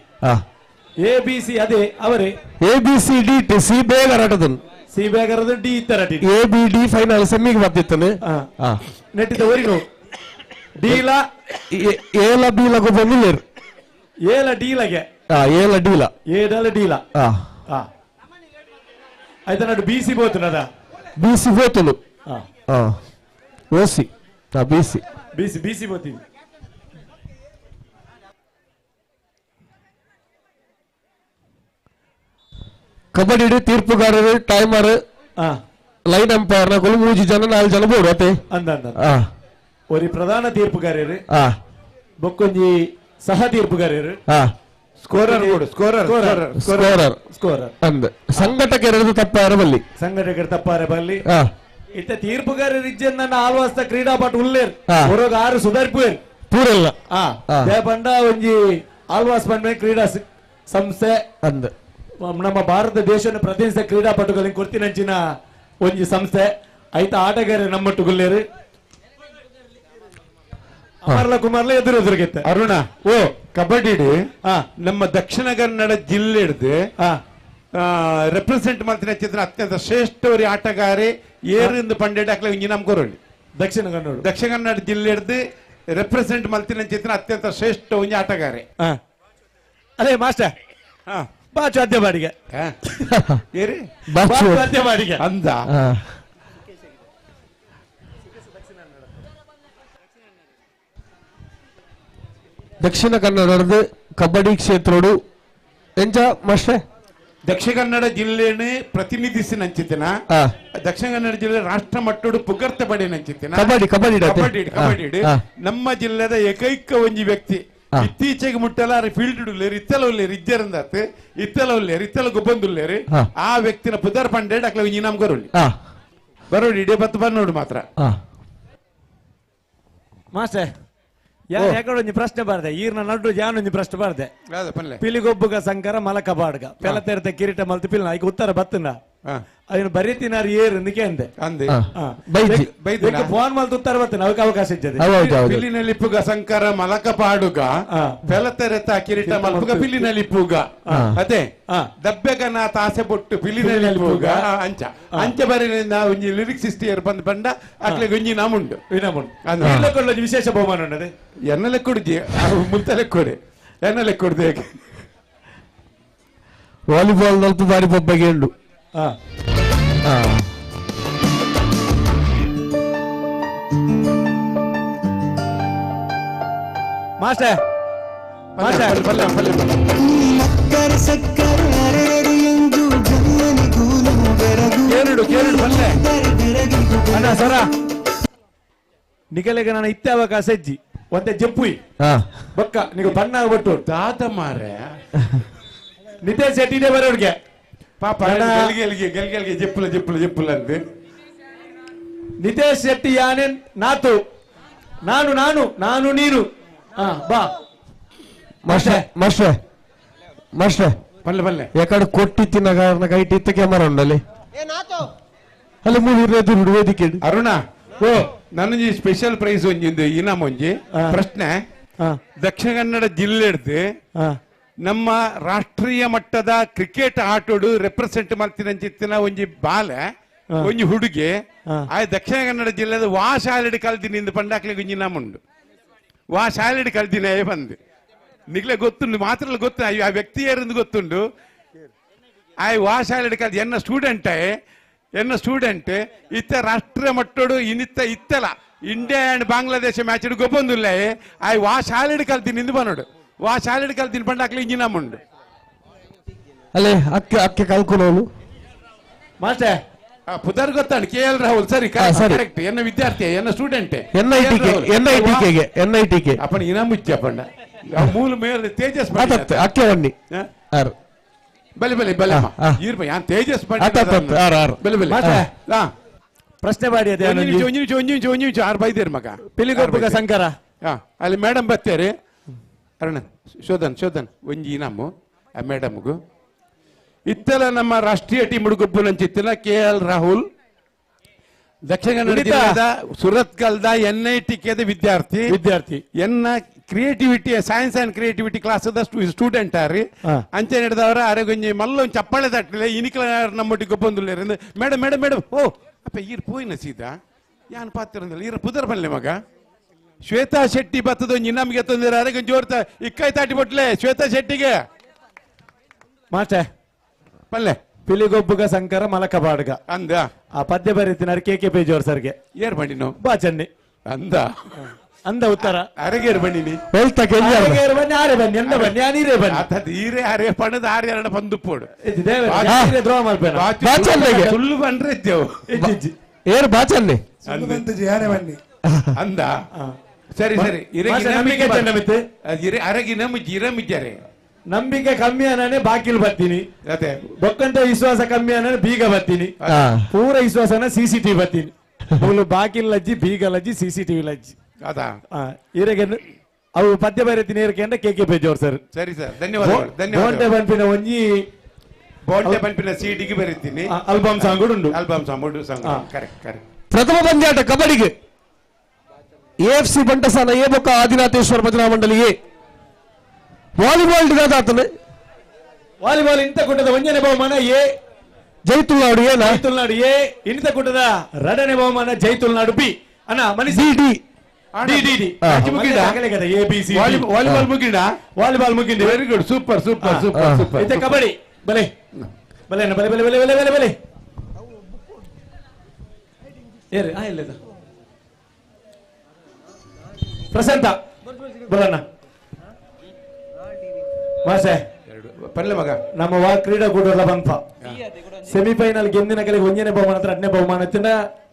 A B C ಅದೇ ಅವರೇ A B C D T C ಬೇಗ ರಟದನ್ ಸಿ ಬೇಗರದು ಡಿ ಇತ್ತರ A B D final ಸೆಮ್ಮಿಗೆ ಬರ್ತಿತ್ತಾನೆ. ನೆಟ್ಟಿದ ಒರಿನು ಡಿ ಲ ಏಲ ಬಿ ಲಗು ಬಂದಿಲ್ಲ. ಏಲ ಡಿ ಲಗೆ ಏಲ ಡಿ ಲ ಏಡಲ ಡಿ ಲ ಆಯ್ತಾ ನಡು ಬಿ ಸಿ ಬೋತುನದ ಬಿ ಸಿ ಬೋತುನು O C B C B C B C ಬೋತೀನಿ. ಕಬಡ್ಡಿ ತೀರ್ಪುಗಾರರು timer line umpire ನ ಮೂಜಿ ಜನ ನಾಲ್ ಜನ ಬೋಡು ಅತೆ ಅಂದ ಒರಿ ಪ್ರಧಾನ ತೀರ್ಪುಗಾರರು ಬೊಕ್ಕೊಂಜಿ ಸಹ ತೀರ್ಪುಗಾರರು scorer scorer scorer scorer ಅಂದ ಸಂಘಟಕರು ತಪ್ಪಾರ ಬಲ್ಲಿ ಸಂಘಟಕರು ತಪ್ಪಾರ ಬಲ್ಲಿ ಇತ್ತ ತೀರ್ಪುಗಾರರು ಇಜ್ಜೆ ನನ್ನ ಆಲ್ವಾಸ್ತ ಕ್ರೀಡಾಪಟು ಉಲ್ಲೇರ್ ಹೊರಗ ಆರು ಸುಧಾರಿಪುವೇರ್ ಪೂರೆಲ್ಲ ದೇಪಂಡ ಒಂಜಿ ಆಲ್ವಾಸ್ ಬಂದ ಕ್ರೀಡಾ ಸಂಸ್ಥೆ ಅಂದ ನಮ್ಮ ಭಾರತ ದೇಶವನ್ನು ಪ್ರತಿನಿಧಿಸಿದ ಕ್ರೀಡಾಪಟುಗಳಿಗೆ ಕೊರ್ತಿನಂಚಿನ ಒಂಜಿ ಸಂಸ್ಥೆ ಐತ ಆಟಗಾರ ನಮ್ಮಟ್ಟು ಗುಲ್ಲೇರು ಅಮರ್ಲ ಕುಮಾರ್ಲ ಎದುರು ಎದುರುಗೆತ್ತ ಅರುಣ ಓ ಕಬಡ್ಡಿ ನಮ್ಮ ದಕ್ಷಿಣ ಕನ್ನಡ ಜಿಲ್ಲೆ ಹಿಡ್ದು ರೆಪ್ರೆಸೆಂಟ್ ಮಾಡ್ತೀನಿ ಚಿತ್ರ ಅತ್ಯಂತ ಶ್ರೇಷ್ಠವರಿ ಆಟಗಾರೆ ಏರಿಂದ ಪಂಡೆಡ್ ಹಾಕ್ಲೆ ಇಂಜಿ ನಮ್ ಕೊರೊಳ್ಳಿ ದಕ್ಷಿಣ ಕನ್ನಡ ದಕ್ಷಿಣ ಕನ್ನಡ ಜಿಲ್ಲೆ ಹಿಡ್ದು ರೆಪ್ರೆಸೆಂಟ್ ಮಾಡ್ತೀನಿ ಚಿತ್ರ ಅತ್ಯಂತ ಶ್ರೇಷ್ಠ ಒಂಜಿ ಆಟಗಾರೆ. ಅದೇ ಮಾಸ್ಟರ್ ಬಾಚು ಅದ್ಯ ಬಾಡಿಗೆ ಬಾಚು ಅದ್ಯ ಬಾಡಿಗೆ ಅಂದ ದಕ್ಷಿಣ ಕನ್ನಡದ ಕಬಡ್ಡಿ ಕ್ಷೇತ್ರೋಡು ಎಂಚ ಮಾಸ್ಟರ್ ದಕ್ಷಿಣ ಕನ್ನಡ ಜಿಲ್ಲೆಯನ್ನು ಪ್ರತಿನಿಧಿಸಿ ನಂಚಿತನ ದಕ್ಷಿಣ ಕನ್ನಡ ಜಿಲ್ಲೆ ರಾಷ್ಟ್ರ ಮಟ್ಟೋಡು ಪುಗರ್ತೆ ಪಡೆ ನಂಚಿತನ ಕಬಡ್ಡಿ ಕಬಡ್ಡಿ ಕಬಡ್ಡಿ ಕಬಡ್ಡಿ ನಮ್ಮ ಜಿಲ್ಲೆದ ಏಕೈಕ ಒಂಜಿ ವ್ಯಕ್ತಿ ಇತ್ತೀಚೆಗೆ ಮುಟ್ಟಲ್ಲ ಫೀಲ್ಡ್ ಉಲ್ಲೇರು ಇತ್ತಲ ಉಲ್ಲೇರು ಇಜ್ಜರಂದಾತ್ ಇತ್ತಲ ಉಲ್ಲೇರು ಇತ್ತಲ ಗೊಬ್ಬಂದುಲ್ಲೇರು ಆ ವ್ಯಕ್ತಿನ ಪುದರ್ ಪಂಡೇಡ್ ಅಕ್ಲ ಇನಾಮ್ ಕೊರೊಳ್ಳಿ ಬರೋಡಿ ಇಡೀ ಬತ್ತು ಬನ್ನೋಡು ಮಾತ್ರ. ಮಾಸ್ಟರ್ ಯಾಕಡೆ ಒಂಜಿ ಪ್ರಶ್ನೆ ಬಾರ್ದೆ ಈರ್ನ ನಡು ಜಾನೊಂಜಿ ಪ್ರಶ್ನೆ ಬಾರ್ದೆ. ಪಿಲಿಗೊಬ್ಬುಗ ಸಂಕರ ಮಲಕ ಬಾಡ್ಗ ಪೆಲತೆರ್ತ ಕಿರೀಟ ಮಲ್ತು ಪಿಲ್ನ ಐಕ್ ಉತ್ತರ ಬತ್ತನ ಅದನ್ನ ಬರೀತಿನಾರು ಏರು ಅಂದಕ್ಕೆ ಅಂದೆ ಫೋನ್ ಮಲ್ತು ಉತ್ತರ ಬತ್ತನ ಅವಕ್ಕೆ ಅವಕಾಶ ಇದ್ದದೆ. ಪಿಲಿನಲಿಪ್ಪುಗ ಸಂಕರ ಮಲಕ ಪಾಡುಗ ಪೆಲತೆರೆತ ಕಿರೀಟ ಮಲ್ಪುಗ ಪಿಲಿನಲಿಪ್ಪುಗ ಅದೇ ದಬ್ಬೆಗನ ತಾಸೆ ಬೊಟ್ಟು ಪಿಲಿನಲಿಪ್ಪುಗ ಅಂಚ ಅಂಚ ಬರೀ ಒಂಜಿ ಲಿರಿಕ್ಸ್ ಇಷ್ಟಿಯರ್ ಬಂದ್ ಬಂಡ ಅಕ್ಲೆಗ್ ಒಂಜಿ ನಾಮುಂಡು ಇನಾಮುಂಡು ವಿಶೇಷ ಬಹುಮಾನ ಉಂಡದೆ ಎನ್ನ ಲೆಕ್ಕುಡ್ಜಿ ಮುಂತ ಲೆಕ್ಕೊಡೆ ಎನ್ನ ಲೆಕ್ಕುಡ್ದು ಹೇಗೆ ವಾಲಿಬಾಲ್ ನಲ್ಪು ಬಾರಿ ಬೊಬ್ಬಗೆ ಉಂಡು. ಮಾಸ್ಟರ್ ಮಾಸ್ಟರ್ ಕೇರಡು ಕೇರಡು ಬಲ್ಲೆ ಅಣ್ಣ ಸರ ನಿಗಲೆಗ ನಾನು ಇತ್ತೆ ಅವಕಾಶ ಇಜ್ಜಿ ಒಂದೇ ಜಂಪುಯಿ ಬಕ್ಕ ನೀವು ಬಣ್ಣ ಒಟ್ಟು ದಾದ ಮಾರೆ ನಿತೇಶ್ ಶೆಟ್ಟಿನೇ ಬರೋರ್ಗೆ ಪಾಪ ಗೆಲ್ಗೆ ಗೆಲ್ಗೆ ಜಿಪ್ಪುಲ ಜಿಪ್ಪುಲ ಜಿಪ್ಪುಲ ಅಂತ ನಿತೇಶ್ ಶೆಟ್ಟಿ ಯಾನೆ ನಾತು ನಾನು ನಾನು ನಾನು ನೀನು ಬಾ master master master ಪಲ್ಲೆ ಪಲ್ಲೆ ಯಾಕಡೆ ಕೊಟ್ಟಿ ತಿನ್ನ ಕಾರಣ ಕೈಟ್ ಇತ್ತ ಕ್ಯಾಮರಾ ಉಂಡಲ್ಲಿ ಅಲ್ಲಿ ಮೂರು ಎದುರು ವೇದಿಕೆ. ಅರುಣ ಓ ನನಗೆ ಸ್ಪೆಷಲ್ ಪ್ರೈಸ್ ಒಂಜಿಂದು ಇನಾಮ್ ಒಂಜಿ ಪ್ರಶ್ನೆ. ದಕ್ಷಿಣ ಕನ್ನಡ ಜಿಲ್ಲೆ ಹಿಡ್ದು ನಮ್ಮ ರಾಷ್ಟ್ರೀಯ ಮಟ್ಟದ ಕ್ರಿಕೆಟ್ ಆಟೋಡು ರೆಪ್ರೆಸೆಂಟ್ ಮಾಡ್ತೀನಂಚಿತ್ತಿನ ಒಂಜಿ ಬಾಲೆ ಒಂಜಿ ಹುಡುಗಿ ಆ ದಕ್ಷಿಣ ಕನ್ನಡ ಜಿಲ್ಲೆದ ವಾ ಶಾಲೆಡ್ ಕಲ್ದಿನಿ ಇಂದು ಪಂಡಾಕ್ಲಿಗೆ ಒಂಜಿ ನಾಮುಂಡು ವಾ ಶಾಲೆಡ್ ಕಲ್ದಿನಿ ಬಂದು ನಿಗ್ಲೆ ಗೊತ್ತುಂಡು ಮಾತ್ರ ಗೊತ್ತು ಆ ವ್ಯಕ್ತಿ ಯಾರಿಂದ ಗೊತ್ತುಂಡು ಆಯ್ ವಾ ಶಾಲೆಡ್ ಕಲ್ದಿ ಎನ್ನ ಸ್ಟೂಡೆಂಟ್ ಎನ್ನ ಸ್ಟೂಡೆಂಟ್ ಇತ್ತ ರಾಷ್ಟ್ರೀಯ ಮಟ್ಟೋಡು ಇನ್ನಿತ್ತ ಇತ್ತಲ India and Bangladesh match ಗೊಬ್ಬೊಂದುಲ್ಲ ಆಯ್ ವಾ ಶಾಲೆಡ್ ಕಲ್ದಿನಿ ಇಂದು ಬನ್ನೋಡು ವಾ ಶಾಲೆಡ್ ಕಲ್ತಿನ ಪಂಡಾಕ್ಲಿ ಇಂಜಿನ ಉಂಡು ಅಲ್ಲೇ ಅಕ್ಕೆ ಅಕ್ಕೆ ಕಲ್ಕೊಳೋಳು ಮಾಸ್ಟರ್ ಪುದರ್ ಗೊತ್ತಾಣ ಕೆ ಎಲ್ ರಾಹುಲ್ ಸರಿ ಕರೆಕ್ಟ್ ಎನ್ನ ವಿದ್ಯಾರ್ಥಿ ಎನ್ನ ಸ್ಟೂಡೆಂಟ್ ಎನ್ಐಟಿಕೆಗೆ ಎನ್ಐಟಿಕೆ ಅಪ್ಪನ ಇನ ಮುಚ್ಚಿ ಅಪ್ಪಣ್ಣ ಮೂಲ ಮೇಲೆ ತೇಜಸ್ ಅಕ್ಕೆ ಬನ್ನಿ ಬಲೆ ಬಲೆ ಬಲೆ ಈರ್ಪ ಯಾನ್ ತೇಜಸ್ ಬಲೆ ಬಲೆ. ಪ್ರಶ್ನೆ ಮಾಡಿ ಅದೇ ಒಂಜಿ ನಿಮಿಷ ಒಂಜಿ ನಿಮಿಷ ಒಂಜಿ ನಿಮಿಷ ಒಂಜಿ ನಿಮಿಷ ಆರು ಬೈದೇರು ಮಗ ಪಿಲಿಗೊಬ್ಬಗ ಸಂಕರ. ಅಲ್ಲಿ ಮೇಡಮ್ ಬತ್ತೇರಿ ಅರುಣ ಶೋಧನ್ ಶೋಧನ್ ಒಂಜಿ ನಮ್ಮ ಆ ಮೇಡಮ್ಗೂ ಇತ್ತೆಲ್ಲ ನಮ್ಮ ರಾಷ್ಟ್ರೀಯ team ಹುಡುಗೊಬ್ಬು ನಂಚಿತ್ತಿನ K L Rahul Dakshina Kannada ಜಿಲ್ಲೆದ ಸುರತ್ಕಲ್ದ N I T ಕೆದ ವಿದ್ಯಾರ್ಥಿ ವಿದ್ಯಾರ್ಥಿ ಎನ್ನ creativity science and creativity class student ಆರಿ ಅಂಚೆ ನಡೆದವರ ಅರೆಗೊಂಜಿ ಮಲ್ಲೊಂದು ಚಪ್ಪಾಳೆ ತಟ್ಟಲೆ ಇನಿಕಲ ನಮ್ಮೊಟ್ಟಿಗೆ ಬಂದುಲ್ಲೇರು madam madam madam ಓ ಅಪ್ಪ ಈರ್ ಪೋಯಿನ ಸೀದಾ ಯಾನ್ ಪಾತ್ರ ಈರ ಪುದರ್ ಬಲ್ಲೆ ಮಗ ಶ್ವೇತಾ ಶೆಟ್ಟಿ ಬತ್ತದ ಒಂಜಿ ನಮಗೆ ತಂದಿರ ಅರೆಗೊಂಜಿ ಜೋರ್ತ ಇಕ್ಕೈ ತಾಟಿ ಬೊಟ್ಲೆ ಶ್ವೇತಾ ಶೆಟ್ಟಿಗೆ ಮಾಸ್ಟರ್ ಪಲ್ಲೆ ಪಿಲಿಗೊಬ್ಬುಗ ಸಂಕರ ಮಲಕ ಬಾಡ್ಗ ಅಂದ ಆ ಪದ್ಯ ಬರೀತಿನಾರು ಕೆ ಕೆ ಪೇಜೋರ್ ಸರ್ಗೆ ಏರ್ ಬಂಡಿನು ಬಾಚನ್ನಿ ಅಂದ ಅಂದ ಉತ್ತರ ಅರೆಗೇರ್ ಬಂಡಿನಿ ಅರೆಗೇರ್ ಬನ್ನಿ ಆರೆ ಬನ್ನಿ ಎಂದ ಬನ್ನಿ ನೀರೇ ಬನ್ನಿ ಈರೇ ಅರೆ ಪಣದ ಆರೆ ಎರಡ ಬಂದು ಪೋಡು ದ್ರೋಹ ಮಲ್ಪೇನ ಸುಳ್ಳು ಬಂದ್ರೆ ಇದ್ದೇವು ಏರ್ ಬಾಚನ್ನಿ ಬನ್ನಿ ಅಂದ ಸರಿ ಸರಿ ಅರೆಗಿ ನಮ್ಮಜ್ಜಿ ಇರಮಿಜ್ಜಾರೆ ನಂಬಿಕೆ ಕಮ್ಮಿ ಅನ್ನೇ ಬಾಕಿಲ್ ಬರ್ತೀನಿ, ಬೊಕ್ಕಂತ ವಿಶ್ವಾಸ ಕಮ್ಮಿ ಅನ್ನೇ ಬೀಗ ಬರ್ತೀನಿ, ಪೂರ ವಿಶ್ವಾಸನ ಸಿಸಿಟಿವಿ ಬರ್ತೀನಿ. ಮೂಲು ಬಾಕಿಲ್ ಲಜ್ಜಿ ಬೀಗ ಲಜ್ಜಿ ಸಿಸಿಟಿವಿ ಲಜ್ಜಿ ಅದಾ ಇರಗೆ ಅವು ಪದ್ಯ ಬರೀತೀನಿ ಇರಕ್ಕೆ ಅಂದ್ರೆ ಕೆ ಕೆ ಪೇಜೋರ್ ಸರ್. ಸರಿ ಸರ್, ಧನ್ಯವಾದಗಳು. ಧನ್ಯವಾದ. ಬಂಪಿನ ಒಂಜಿ ಬೋಂಟೆ ಬಂಪಿನ ಸಿಡಿಗೆ ಬರೀತೀನಿ ಆಲ್ಬಮ್ ಸಾಂಗ್ ಉಂಟು. Album song song correct correct. ಪ್ರಥಮ ಪಂದ್ಯಾಟ ಕಬಡ್ಡಿಗೆ ಎಎಫ್ಸಿ ಬಂಟಸಾನ ಎ ಬೊಕ್ಕ ಆದಿನಾಥೇಶ್ವರ ಭಜನಾ ಮಂಡಳಿ ಎ. ವಾಲಿಬಾಲ್ ದಾತನೆ ವಾಲಿಬಾಲ್ ಇಂತ ಕೂಟದ ಒಂಜನೇ ಬಹುಮಾನ ಎ ಜೈತುಲ್ನಾಡು ಎ ಜೈತುಲ್ನಾಡು ಎ ಇಂತ ಕೂಟದ ಎರಡನೇ ಬಹುಮಾನ ಜೈತುಲ್ನಾಡು ಬಿ ಅಣ್ಣ Manish D D D D D A B C volleyball ಮುಗಿಡ volleyball ಮುಗಿಂಡಿ. Very good, super super super super. ಇತ್ತೆ ಕಬಡ್ಡಿ ಬಲೆ ಬಲೆ ಅಣ್ಣ ಬಲೆ ಬಲೆ ಬಲೆ ಬಲೆ ಬಲೆ ಬಲೆ ಏರಿ ಆ ಇಲ್ಲ ಪ್ರಶಾಂತ ಬಲಣ್ಣ ಮಾಸೆ ಪಲ್ಲೆ ಮಗ ನಮ್ಮ ವಾ ಕ್ರೀಡಾಕೂಟದ ಬಂಪ ಸೆಮಿಫೈನಲ್ ಗೆಂದಿನ ಕಲೆಗೆ ಒಂಜನೇ ಬಹುಮಾನ ಹತ್ರ ಎರಡನೇ ಬಹುಮಾನ ಹತ್ತಿನ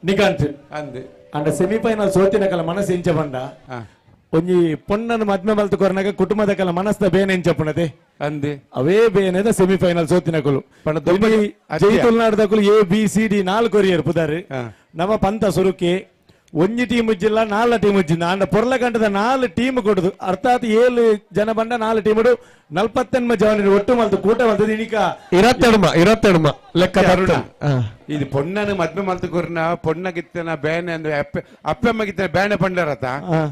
ನಿಗಾಂತ್ ಅಂದೆ ಅಂಡ ಸೆಮಿಫೈನಲ್ ಸೋತಿನ ಕಲ ಮನಸ್ಸು ಎಂಚ ಬಂಡ ಒಂಜಿ ಪೊಣ್ಣನ ಮದ್ಮೆ ಮಲ್ತು ಕೊರ್ನಾಗ ಕುಟುಂಬದ ಕಲ ಮನಸ್ದ ಬೇನೆ ಎಂಚಪ್ಪಣದೆ ಅಂದೆ ಅವೇ ಬೇನೆದ ಸೆಮಿಫೈನಲ್ ಸೋತಿನ ಕುಲು ಜೈತುಲ್ನಾಡದಕುಲು A B C D ನಾಲ್ಕು ಕೊರಿಯರ್ ಪುದಾರು ನಮ್ಮ ಪಂತ ಸುರುಕಿ ಒಂಜಿ ಟೀಮ್ ಉಜ್ಜಿಲ್ಲ ನಾಲ್ಕು ಟೀಮ್ ಉಜ್ಜಿಲ್ಲ ಅಂಡ ಪೊರ್ಲ ಗಂಟದ ನಾಲ್ಕು ಟೀಮ್ ಕೊಡುದು ಅರ್ಥಾತ್ 7 ಜನ ಬಂಡ 4 ಟೀಮ್ 48 ಜನ ಒಟ್ಟು ಮಲ್ತು ಕೂಟ ಮಲ್ತದ ಇಣಿಕ ಇರತ್ತೆಡ್ಮ ಲೆಕ್ಕ ಇದು ಪೊಣ್ಣನ ಮದ್ವೆ ಮಲ್ತು ಕೊರ್ನ ಪೊಣ್ಣಗಿತ್ತನ ಬೇನೆ ಅಂದ್ರೆ ಅಪ್ಪಮ್ಮಗಿತ್ತನ ಬೇನೆ ಪಂಡರತ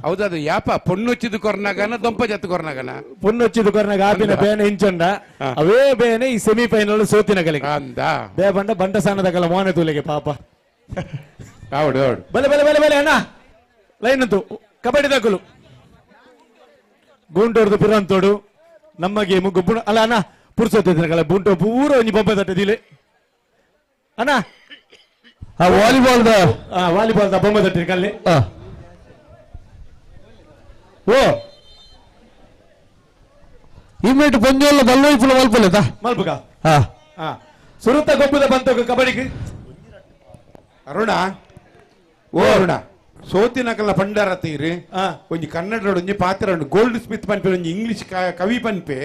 ಹೌದದು ಯಾಪ ಪೊಣ್ಣುಚ್ಚಿದು ಕೊರ್ನಾಗನ ದೊಂಪ ಜತ್ತು ಕೊರ್ನಾಗನ ಪೊಣ್ಣುಚ್ಚಿದು ಕೊರ್ನಾಗ ಆಪಿನ ಬೇನೆ ಇಂಚೊಂಡ ಅವೇ ಬೇನೆ ಈ ಸೆಮಿಫೈನಲ್ ಸೋತಿನ ಕಲಿಗೆ ಅಂದ ಬೇ ಬಂಡ ಬಂಡ ಸಾನದ ಮೋನೆ ತೂಲೆಗೆ ಪಾಪ. ಹೌದು ಹೌದು. ಬಲೆ ಬಲೆ ಬಲೆ ಬಲೆ ಅಣ್ಣ ಲೈನ್ ಅಂತು ಕಬಡ್ಡಿ ದಕ್ಕಲು ಗೂಂಟೋರ್ದು ಪಿರಂತೋಡು ನಮ್ಮ ಗೇಮು ಗುಬ್ಬುಣ ಅಲ್ಲ ಅಣ್ಣ ಪುರ್ಸೋತಿದ್ರಲ್ಲ ಬುಂಟೋ ಪೂರ ಒಂಜಿ ಬೊಬ್ಬೆ ತಟ್ಟದಿಲೆ ಅಣ್ಣ volleyball volleyball the ಬೊಂಬೆ ತಟ್ಟಿರಿ ಕಲ್ಲಿ ಓ ಇಮ್ಮೇಟು ಪಂಜೋಲ್ಲ ಬಲ್ಲೋಯ್ಪುಲ ಮಲ್ಪುಲೆದ ಮಲ್ಪುಗ ಸುರುತ ಗೊಬ್ಬದ ಬಂತ ಕಬಡ್ಡಿಗೆ ಅರುಣ ಓ ಅರುಣ ಸೋತಿನ ಕಲ್ಲ ಪಂಡಾರ ತೀರಿ ಒಂಜಿ ಕನ್ನಡ ಒಂಜಿ ಪಾತ್ರ ಉಂಟು ಗೋಲ್ಡ್ ಸ್ಮಿತ್ ಪನ್ಪೆ ಒಂಜಿ ಇಂಗ್ಲಿಷ್ ಕವಿ ಪನ್ಪೆ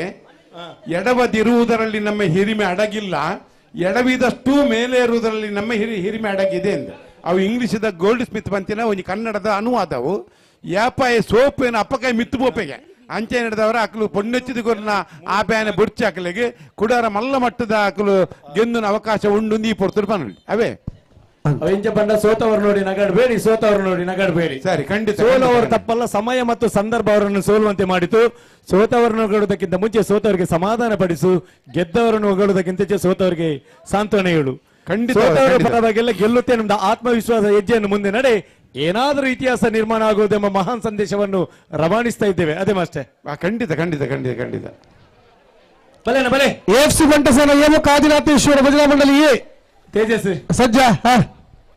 ಎಡವದಿರುವುದರಲ್ಲಿ ನಮ್ಮ ಹಿರಿಮೆ ಅಡಗಿಲ್ಲ, ಎಡವಿದಷ್ಟು ಮೇಲೆ ಇರುವುದರಲ್ಲಿ ನಮ್ಮ ಹಿರಿಮೆ ಅಡಗಿದೆ ಎಂದು. ಅವು ಇಂಗ್ಲಿಷದ ಗೋಲ್ಡ್ ಸ್ಮಿತ್ ಪಂತಿನ ಒಂಜಿ ಕನ್ನಡದ ಅನುವಾದವು. ಯಾಪಾಯ ಸೋಪೇನ ಅಪ್ಪಕಾಯಿ ಮಿತ್ತು ಬೋಪೆಗೆ ಅಂಚೆ ನಡೆದವರ ಅಕಲು ಪೊಣ್ಣೆಚ್ಚಿದ ಕೊರ್ನ ಆ ಬ್ಯಾನೆ ಬುಡ್ಚಿ ಅಕಲಿಗೆ ಕುಡಾರ ಮಲ್ಲ ಮಟ್ಟದ ಅಕಲು ಗೆಂದಿನ ಅವಕಾಶ ಉಂಡು ಈ ಪೊರ್ತುಡು ಪನ್ನುಂಡು ಅವೇ. ಅವೆಂಚ ಬಂಡ ಸೋತವರು ನೋಡಿ ನಗಾಡಬೇಡಿ, ಸೋತವರು ನೋಡಿ ನಗಾಡಬೇಡಿ. ಸರಿ, ಖಂಡಿತ. ಸೋಲವರು ತಪ್ಪಲ್ಲ, ಸಮಯ ಮತ್ತು ಸಂದರ್ಭ ಅವರನ್ನು ಸೋಲುವಂತೆ ಮಾಡಿತು. ಸೋತವರನ್ನು ಹೊಗಳುವುದಕ್ಕಿಂತ ಮುಂಚೆ ಸೋತವರಿಗೆ ಸಮಾಧಾನ ಪಡಿಸು, ಗೆದ್ದವರನ್ನು ಹೊಗಳುವುದಕ್ಕಿಂತ ಮುಂಚೆ ಸೋತವರಿಗೆ ಸಾಂತ್ವನ ಹೇಳು. ಖಂಡಿತ, ಸೋತವರ ಪರವಾಗಿಲ್ಲ, ಗೆಲ್ಲುತ್ತೆ ನಮ್ದು ಆತ್ಮವಿಶ್ವಾಸ ಹೆಜ್ಜೆಯನ್ನು ಮುಂದೆ ನಡೆ, ಏನಾದರೂ ಇತಿಹಾಸ ನಿರ್ಮಾಣ ಆಗುವುದೆಂಬ ಮಹಾನ್ ಸಂದೇಶವನ್ನು ರವಾನಿಸ್ತಾ ಇದ್ದೇವೆ. ಅದೇ ಮಾಸ್ಟರ್. ಖಂಡಿತ ಖಂಡಿತ ಖಂಡಿತ ಖಂಡಿತ. ಬಲೆ ಬಲೆ ಎಫ್ಸಿ ಬಂಟಸೇನ ಏಮು ಕಾದಿನಾಥೇಶ್ವರ ಭಜನಾ ಮಂಡಳಿ ಎ ತೇಜಸ್ ಸಜ್ಜಾ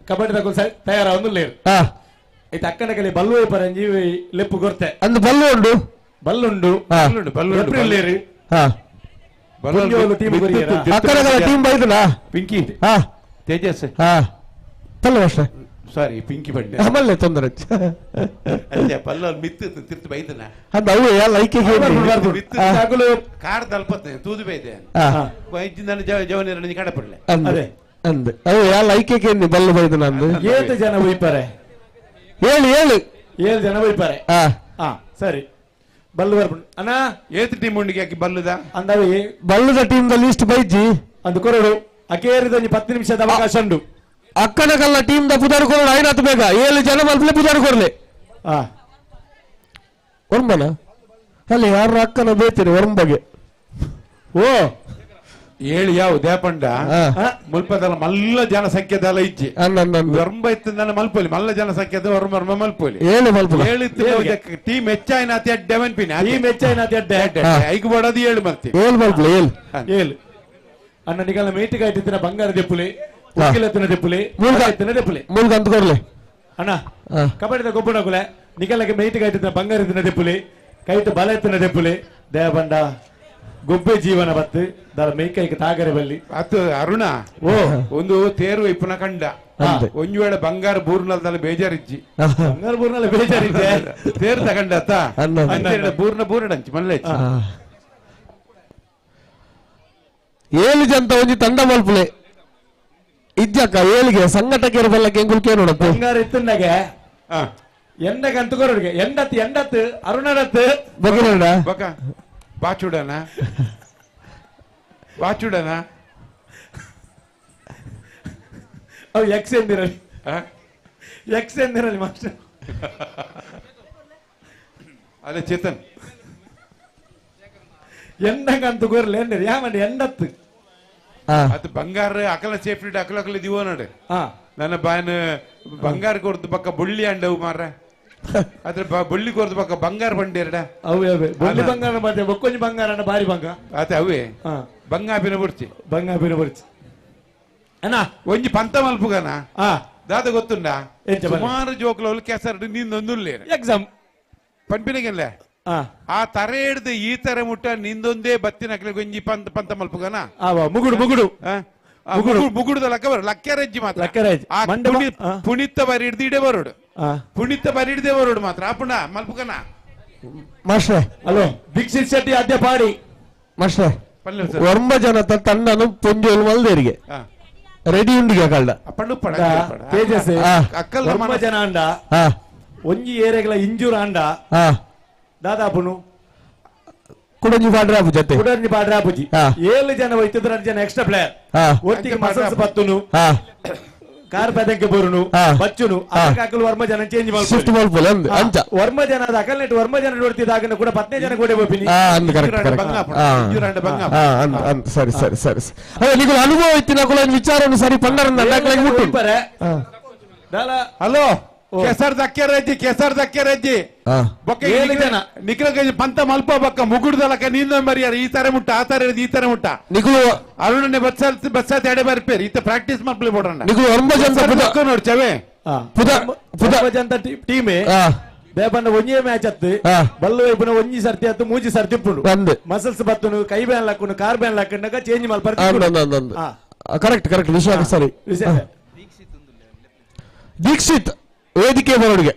ಕಬಡ್ಡಿ ತಯಾರ ಒಂದು ಐತೆ ಅಕ್ಕನ ಕಲಿ ಬಲ್ಲು ಪರಂಜಿ ಲೆಪ್ಪು ಗೊರ್ತೆ ಅಂದು ಬಲ್ಲು ಉಂಡು ಬಲ್ಲುಂಡು ಅಕ್ಕನ ಟೀಮ್ ಬೈದನಾ ಪಿಂಕಿ ತೇಜಸ್ ತಲ್ಲ ಅಷ್ಟೇ. ಸಾರಿ ಪಿಂಕಿ ಬಂಡೆ ಆಮಲ್ಲೆ ತೊಂದರೆ ಅಲ್ಲೇ ಪಲ್ಲ ಮಿತ್ತು ತಿರ್ತು ಬೈದನ ಅಂದ್ ಅವು ಲೈಕ್ ಮಿತ್ತು ಕಾರ್ ತಲ್ಪತ್ತೆ ತೂದು ಬೈದೆ ವೈದ್ಯ ಜವನ ಕಡಪಡ್ಲೆ ಅಂದೆ ಅಂದೆ ಅವು ಯಾ ಲೈಕೆ ಕೇಂದಿ ಬಲ್ಲು ಬೈದ ನಂದು ಏತು ಜನ ಒಯ್ಪಾರೆ ಏಳು ಏಳು ಏಳು ಜನ ಒಯ್ಪಾರೆ ಹಾ ಸರಿ ಬಲ್ಲು ಬರ್ಪುಂಡು ಅಣ್ಣ ಏತು ಟೀಮ್ ಉಂಡಿಗೆ ಹಾಕಿ ಬಲ್ಲುದ ಅಂದವಿ ಬಲ್ಲುದ ಟೀಮ್ ದ ಲಿಸ್ಟ್ ಬೈಜಿ ಅಂದು ಕೊರಡು ಅಕೇರಿದ ಒಂಜಿ 10 ನಿಮಿಷದ ಅವಕಾಶ ಉಂಡು ಅಕ್ಕನ ಕಲ್ಲ ಟೀಮ್ the ಪುದಾರ್ ಕೊರಡು ಐನಾತ್ ಬೇಗ 7 ಜನ ಮಲ್ಪಲೆ ಪುದಾರ್ ಕೊರ್ಲೆ ಒರ್ಂಬನ ಅಲ್ಲಿ ಯಾರು ಅಕ್ಕನ ಬೇತೀರಿ ಒರ್ಂಬಗೆ ಓ ಏಳು ಯಾವ ದೇಪಂಡ ಮುಲ್ಪದಲ್ಲ ಮಲ್ಲ ಜನಸಂಖ್ಯೆದಲ್ಲ ಇಜ್ಜಿ ಒರ್ಂಬ ಇತ್ತಿಂದ ಮಲ್ಪೊಲಿ ಮಲ್ಲ ಜನಸಂಖ್ಯೆದ ಒರ್ಂಬ ಒರ್ಂಬ ಮಲ್ಪೊಲಿ ಏಳು ಮಲ್ಪುಲ ಏಳು ಟೀಮ್ ಹೆಚ್ಚಾಯಿನ ಅತಿ ಅಡ್ಡೆ ಮನ್ಪಿನ ಟೀಮ್ ಹೆಚ್ಚಾಯಿನ ಅತಿ ಅಡ್ಡೆ ಐಕು ಬಡೋದು ಏಳು ಮಲ್ತಿ ಏಳು ಮಲ್ಪುಲ ಏಳು ಏಳು ಅಣ್ಣ ನಿಗಲ ಮೇಟಿಗೆ ಇಟ್ಟಿದ್ದಿನ ಬಂಗಾರ ದೆಪ್ಪುಲಿ ಉಕ್ಕಿಲತ್ತಿನ ದೆಪ್ಪುಲಿ ಎತ್ತಿನ ದೆಪ್ಪುಲಿ ಮೂಲ್ಕ ಅಂತ ಕೊರ್ಲೆ ಅಣ್ಣ ಕಬಡ್ಡಿದ ಗೊಬ್ಬುನಕುಲೆ ನಿಗಲಗೆ ಮೇಟಿಗೆ ಇಟ್ಟಿದ್ದ ಬಂಗಾರ ಎತ್ತಿನ ದೆಪ್ಪುಲಿ ಕೈಟ್ ಬಲ ಎತ್ತಿನ ದೆಪ್ಪುಲಿ ದೇವಬಂಡ ಗೊಬ್ಬೆ ಜೀವನ ಬತ್ತು ದರ ಮೇಕೈಗೆ ತಾಗರೆ ಬಲ್ಲಿ ಅದು ಅರುಣ ಓ ಒಂದು ತೇರು ಇಪ್ಪನ ಕಂಡ ಒಂಜು ವೇಳೆ ಬಂಗಾರ ಬೂರ್ನಲ್ದಲ್ಲ ಬೇಜಾರಿಜ್ಜಿ ಬಂಗಾರ ಬೂರ್ನಲ್ಲ ಬೇಜಾರಿಜ್ಜೆ ತೇರು ತಗೊಂಡತ್ತ ಬೂರ್ನ ಬೂರ್ನಂಚಿ ಮಲ್ಲೆ ಏಳು ಜಂತ ಒಂಜಿ ತಂಡ ಮಲ್ಪುಲೆ ಇಜ್ಜಕ್ಕ ಏಳಿಗೆ ಸಂಘಟಕರು ಬಲ್ಲ ಕೆಂಗುಲ್ ಕೇನೋಡಪ್ಪು ಬಂಗಾರ ಇತ್ತಂಡಗೆ ಎಂಡಗೆ ಅಂತ ಕೊರಡುಗೆ ಎಂಡತ್ ಎಂಡತ್ ಅರುಣಡತ್ ಬಗ್ಗಿರಡ ಬಕ ಬಾಚುಡನ ಬಾಚುಡನ ಅವು ಎಕ್ಸ್ ಎಂದಿರಲಿ ಎಕ್ಸ್ ಎಂದಿರಲಿ ಮಾಸ್ಟರ್ ಅದೇ ಚೇತನ್ ಎಂಡಂಗ ಅಂತ ಗೊರ್ಲೆ ಎಂಡಿರಿ ಯಾಮಂಡಿ ಎಂಡತ್ತು ಅದು ಬಂಗಾರ ಅಕಲ ಸೇಫ್ಟಿ ಅಕಲ ಅಕಲ ದಿವೋ ನೋಡು ನನ್ನ ಬಾಯನ ಬಂಗಾರ ಕೊರ್ದು ಪಕ್ಕ ಬುಳ್ಳಿ ಅಂಡವು ಮಾರ ಅದ್ರ ಬುಳ್ಳಿ ಕೊರ್ದು ಪಕ್ಕ ಬಂಗಾರ ಬಂಡಿರಡ ಅವೇ ಅವೇ ಬುಳ್ಳಿ ಬಂಗಾರ ಮತ್ತೆ ಬೊಕ್ಕೊಂಜಿ ಬಂಗಾರ ಅಣ್ಣ ಬಾರಿ ಬಂಗ ಅದೇ ಅವೇ ಬಂಗಾಬಿನ ಬುರ್ಚಿ ಬಂಗಾಬಿನ ಬುರ್ಚಿ ಅಣ್ಣ ಒಂಜಿ ಪಂತ ಮಲ್ಪುಗನ ದಾದ ಗೊತ್ತುಂಡ ಸುಮಾರು ಜೋಕ್ಲ ಕೆಸರು ನಿಂದೊಂದುಲ್ಲೇನು ಎಕ್ಸಾಮ್ ಪಂಪಿನಗೆಲ್ಲ ಆ ತರೆ ಹಿಡ್ದು ಈ ತರ ಮುಟ್ಟ ನಿಂದೊಂದೇ ಬತ್ತಿನ ಒಂಜಿ ಪಂತ ಪಂತ ಮಲ್ಪುಗನ ಮುಗುಡು ಮುಗುಡು ಮುಗುಡುದ ಲಕ್ಕ ಬರು ಲಕ್ಕರೆಜ್ಜಿ ಮಾತ್ರ ಲಕ್ಕರೆಜ್ಜಿ. ಆ ಪುಣಿತ ಬರಿ ಹಿಡ್ದು ಇಡೆ ಬರೋಡು ಪುಣಿತ ಬರಿ ಹಿಡ್ದೆ ಬರೋಡು ಮಾತ್ರ ಅಪುಣ ಮಲ್ಪುಗನ ಮಾಸ್ಟ್ರೆ ಹಲೋ ದೀಕ್ಷಿತ್ ಶೆಟ್ಟಿ ಅದ್ಯ ಪಾಡಿ ಮಾಸ್ಟ್ರೆ ಒರ್ಂಬ ಜನತ ತಂಡನು ಪೊಂಜೋಲು ಮಲ್ದೇರಿಗೆ ರೆಡಿ ಉಂಡಿಗೆ ಕಳ್ಳ ತೇಜಸ್ ಒರ್ಂಬ ಜನ ಅಂಡ ಒಂಜಿ ಏರೆಗಳ ಇಂಜೂರ್ ಅಂಡ ದಾದಾಪುನು ಕುಡಂಜಿ ಪಾಡ್ರಾಪು ಜೊತೆ ಕುಡಂಜಿ ಪಾಡ್ರಾಪುಜಿ ಏಳು ಜನ ಹೋಯ್ತಿದ್ರೆ ಎರಡು ಜನ ಎಕ್ಸ್ಟ್ರಾ ಪ್ಲೇಯರ್ ಒಟ್ಟಿಗೆ ಮಸಲ್ಸ್ ಬತ್ತುನು ಕಾರ್ ಪದಕ್ಕೆ ಬರುನು ಬಚ್ಚುನು ಹಾಕಲು ವರ್ಮ ಜನ ಚೇಂಜ್ ಶಿಫ್ಟ್ ಮಲ್ಪೊಲಿ ಅಂದ್ ಅಂಚ ವರ್ಮ ಜನ ಅದ ಅಕಲ್ನೆಟ್ ವರ್ಮ ಜನ ನೋಡ್ತಿದ್ದಾಗ ಕೂಡ 15 ಜನ ಕೂಡ ಹೋಪಿನಿ ಅಂದ್ ಕರೆಕ್ಟ್ ಕರೆಕ್ಟ್ ಅಂದ್ ಅಂದ್ ಸರಿ ಸರಿ ಸರಿ ಅದೇ ನಿಗುಲ ಅನುಭವ ಇತ್ತಿನ ಕುಲ ವಿಚಾರವನ್ನು ಸರಿ ಪಂಡರನ್ನ ಮುಟ್ಟು ಹಲೋ ಕೆಸರ್ ದಕ್ಕೆರಜ್ಜಿ ಕೆಸರ್ ದಕ್ಕೆರಜ್ಜಿ ಬೊಕ್ಕ ಏಳು ಜನ ನಿಖಲ ಪಂತ ಮಲ್ಪ ಬಕ್ಕ ಮುಗುಡ್ದಲಕ್ಕ ನೀಂದ ಮರಿಯಾರ ಈ ತರ ಮುಟ್ಟ ಆ ತರ ಈ ತರ ಮುಟ್ಟ ನಿಗುಲು ಅರುಣನೆ ಬತ್ಸಲ್ ಬತ್ಸಾತಿ ಎಡೆ ಬರ್ಪೇರಿ ಈತ ಪ್ರಾಕ್ಟೀಸ್ ಮಲ್ಪಲಿ ಬೋಡಣ್ಣ ನಿಗುಲು ಒರ್ಂಬ ಜನ ನೋಡ್ ಚವೆ ಪುದ ಜನ ಟೀಮ್ ದೇಪಂಡ ಒಂಜೇ ಮ್ಯಾಚ್ ಅತ್ತು ಬಲ್ಲು ವೈಪುನ ಒಂಜಿ ಸರ್ತಿ ಅತ್ತು ಮೂಜಿ ಸರ್ತಿ ಉಪ್ಪುಂಡು ಮಸಲ್ಸ್ ಬತ್ತುನು ಕೈ ಬ್ಯಾನ್ ಲಕ್ಕುನು ಕಾರ್ ಬ್ಯಾನ್ ಲಕ್ಕಂಡಗ ಚೇಂಜ್ ಮಲ್ಪ ಕರೆಕ್ಟ್ ಕರೆಕ್ಟ್ ವಿಷಯ ಸರಿ ದೀಕ್ಷಿತ್ ವೇದಿಕೆ ಬರೋಡಿಗೆ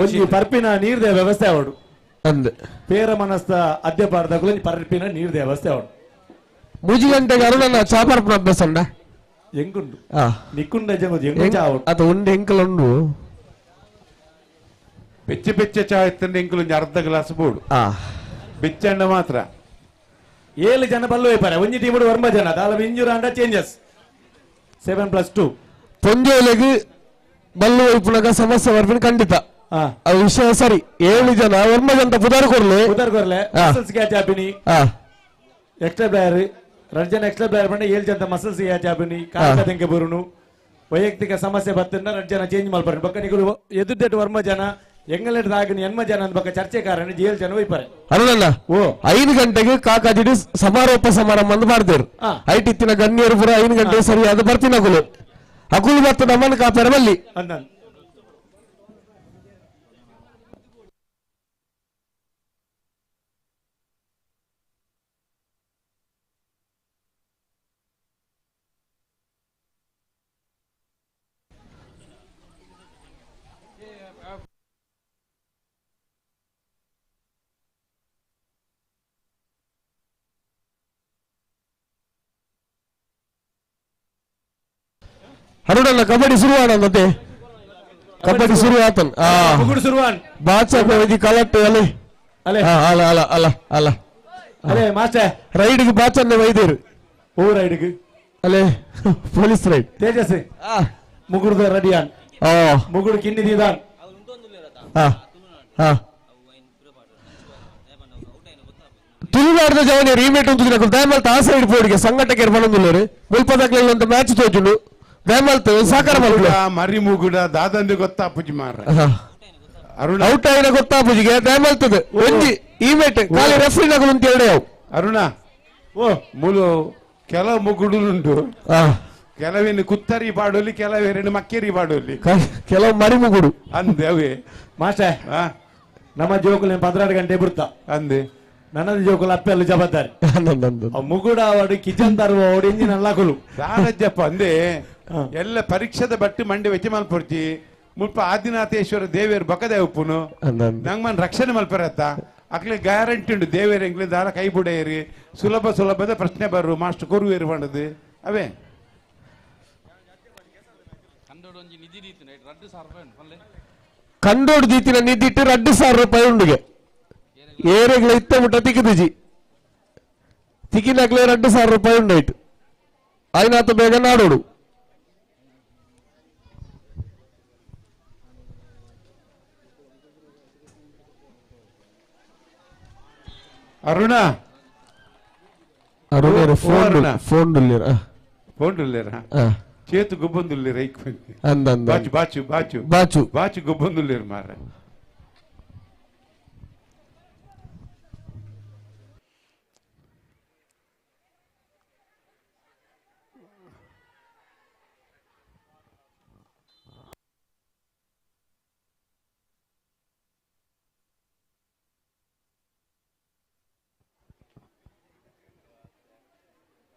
ಒಂಜಿ ಪರ್ಪಿನ ನೀರ್ದ ವ್ಯವಸ್ಥೆ ಅವಡು ಅಂದ್ ಪೇರ ಮನಸ್ತ ಅದ್ಯ ಪಾಡ್ದಕುಲು ಒಂಜಿ ಪರ್ಪಿನ ನೀರ್ದ ವ್ಯವಸ್ಥೆ ಅವಡು ಮೂಜಿ ಗಂಟೆಗೆ ಅರುಣನ ಚಾಪರ್ಪನ ಅಭ್ಯಾಸ ಉಂಡ ಎಂಗುಂಡು ನಿಕ್ಕುಂಡ ಜಂಗು ಎಂಗು ಚಾ ಅದು ಉಂಡು ಎಂಕಲ್ ಉಂಡು ಬೆಚ್ಚ ಬೆಚ್ಚ ಚಾ ಇತ್ತಂದ್ರೆ ಎಂಕಲ್ ಒಂಜಿ ಅರ್ಧ ಗ್ಲಾಸ್ ಬೋಡು ಬೆಚ್ಚಣ್ಣ ಮಾತ್ರ ಏಳು ಜನ ಬಲ್ಲು ವೈಪಾರೆ ಒಂಜಿ ಟೀಮ್ ವರ್ಮ ಜನ ದಾಲ ಇಂಜೂರ್ ಅಂಡ ಚೇಂಜಸ್ 7+2 ಪೊಂಜೋಲೆಗ್ ಬಲ್ಲು ವೈಪುನಗ ಸಮಸ್ಯೆ ಬರ್ಪಿನ ಖಂಡಿತ ಅದು ವಿಷಯ ಸರಿ ಏಳು ಜನ ವರ್ಮ ಜನ ಪುದಾರ್ ಕೊರ್ಲೆ ಪುದಾರ್ ಕೊರ್ಲೆ ಮಸಲ್ಸ್ ಕ್ಯಾಚ್ ಆಪಿನಿ ಎಕ್ಸ್ಟ್ರಾ ಪ್ಲೇಯರ್ ಎರಡು ಜನ ಎಕ್ಸ್ಟ್ರಾ ಪ್ಲೇಯರ್ ಬಂಡ ಏಳು ಜನ ಮಸಲ್ಸ್ ಕ್ಯಾಚ್ ಆಪಿನಿ ಕಾಲದಂಗೆ ಬರುನು ವೈಯಕ್ತಿಕ ಸಮಸ್ಯೆ ಬತ್ತನ್ನ ಎರಡು ಜನ ಚೇಂಜ್ ಮಲ್ಪರ ಬಕ್ಕ ನಿಗುಲು ಎದುರ್ದೆಟ್ಟು ವರ್ಮ ಜನ ಎಂಗಲೆಟ್ ದಾಗಿನ ಎನ್ಮ ಜನ ಅಂದ ಬಕ್ಕ ಚರ್ಚೆ ಕಾರಣ ಏಳು ಜನ ವೈಪಾರೆ ಅರುಣಣ್ಣ 5 ಗಂಟೆಗೆ ಕಾಕಾಜಿಡಿ ಸಮಾರೋಪ ಸಮಾರಂಭ ಅಂದ್ ಮಾಡ್ತೇರು ಐಟ್ ಇತ್ತಿನ ಗಣ್ಯರು ಪೂರ 5 ಗಂಟೆಗೆ ಸರಿಯಾದ ಬರ್ತಿನ ಅಕುಲು ಅಕುಲು ಬತ್ತ ನಮ್ಮನ್ನು ಕಾಪಾರ ಬಲ್ಲಿ ಅರುಣಲ್ಲ ಕಬಡ್ಡಿ ಶುರುವಾನಂತೆ ಕಬಡ್ಡಿ ಶುರು ಆತನ್ ಮುಗುಡು ಶುರುವಾನ್ ಬಾಚ ಕಲಟ್ಟು ಅಲೆ ಅಲೆ ಅಲ್ಲ ಅಲ್ಲ ಅಲ್ಲ ಅಲ್ಲ ಅಲೆ ಮಾಸ್ಟರ್ ರೈಡ್ಗೆ ಬಾಚನ್ನೆ ವೈದ್ಯರು ಓ ರೈಡ್ಗೆ ಅಲೆ ಪೊಲೀಸ್ ರೈಡ್ ತೇಜಸ್ ಮುಗುಡ್ದ ರೆಡಿಯಾನ್ ಮುಗುಡು ಕಿನ್ನಿದಿದಾನ್ ತುಳುನಾಡ್ದ ಜವನಿ ರೀಮೇಟ್ ಉಂಟು ದಯಮಲ್ತ ಆ ಸೈಡ್ ಬೋರ್ಡ್ಗೆ ಸಂಘಟಕರು ಬನ್ನೊಂದುಲ್ಲೇರು ಮುಲ್ಪದಾಕ್ಲೆ ಅಂತ ಮ್ಯಾಚ್ ತೋಜುಂಡು ದಯಮಲ್ತ ಸಾಕಾರ ಮಲ್ಪುಲೆ ಮರಿ ಮುಗುಡ ದಾದಂದೆ ಗೊತ್ತಾಪುಜಿ ಮಾರ ಅರುಣ ಔಟ್ ಆಯಿನ ಗೊತ್ತಾಪುಜಿಗೆ ದಯಮಲ್ತದ ಒಂಜಿ ಈಮೇಟ್ ಖಾಲಿ ರೆಫ್ರಿ ನಗಲು ಅಂತ ಹೇಳಿ ಅವು ಅರುಣ ಓ ಮುಲು ಕೆಲವು ಮುಗುಡುಂಟು ಕೆಲವೇನು ಕುತ್ತರಿ ಪಾಡೋಲಿ ಕೆಲವೇನು ಮಕ್ಕೇರಿ ಪಾಡೋಲಿ ಕೆಲವು ಮರಿ ಮುಗುಡು ಅಂದೆ ಅವೇ ಮಾಸ್ಟರ್ ನಮ್ಮ ಜೋಕುಲು 12 ಗಂಟೆ ಬಿಡ್ತಾ ಅಂದೆ ನನ್ನದು ಜೋಕುಲು ಅಪ್ಪೆಲ್ಲ ಜವಾಬ್ದಾರಿ ಮುಗುಡ ಅವಡು ಕಿಚನ್ ತರುವ ಅವಡು ಇಂಜಿನ್ ಅಲ್ಲಾಕುಲು ಸಾರಜ್ಜಪ್ಪ ಅಂದೆ ಎಲ್ಲ ಪರೀಕ್ಷೆದ ಬಟ್ಟಿ ಮಂಡಿ ವೆಚ್ಚ ಮಲ್ಪೊರ್ಚಿ ಮುಲ್ಪ ಆದಿನಾಥೇಶ್ವರ ದೇವೇರು ಬಕದೆ ಉಪ್ಪುನು ನಂಗ್ ಮನ್ ರಕ್ಷಣೆ ಮಲ್ಪರತ್ತ ಅಕ್ಲೆ ಗ್ಯಾರಂಟಿ ಉಂಟು ದೇವೇರು ಎಂಗ್ಲಿ ದಾರ ಕೈ ಬುಡೆಯರಿ ಸುಲಭ ಸುಲಭದ ಪ್ರಶ್ನೆ ಬರು ಮಾಸ್ಟರ್ ಕೊರುವೇರು ಮಾಡದು ಅವೇ ಕಂಡೋಡು ದೀತಿನ ನಿಧಿಟ್ಟು 2,000 ರೂಪಾಯಿ ಉಂಡುಗೆ ಏರೆಗ್ಲ ಇತ್ತ ಮುಟ್ಟ ತಿಕ್ಕಿದಿಜಿ ತಿಕ್ಕಿನಾಗ್ಲೇ 2,000 ರೂಪಾಯಿ ಉಂಡಾಯ್ತು ಆಯ್ನಾತ ಬೇಗ ನಾಡೋಡು Aruna Aruna phone phone phone చేతు గుబ్బందుల్లేరు అయిపోయింది బాచు బాచు బాచు బాచు బాచు గుబ్బందుల్లేరు మార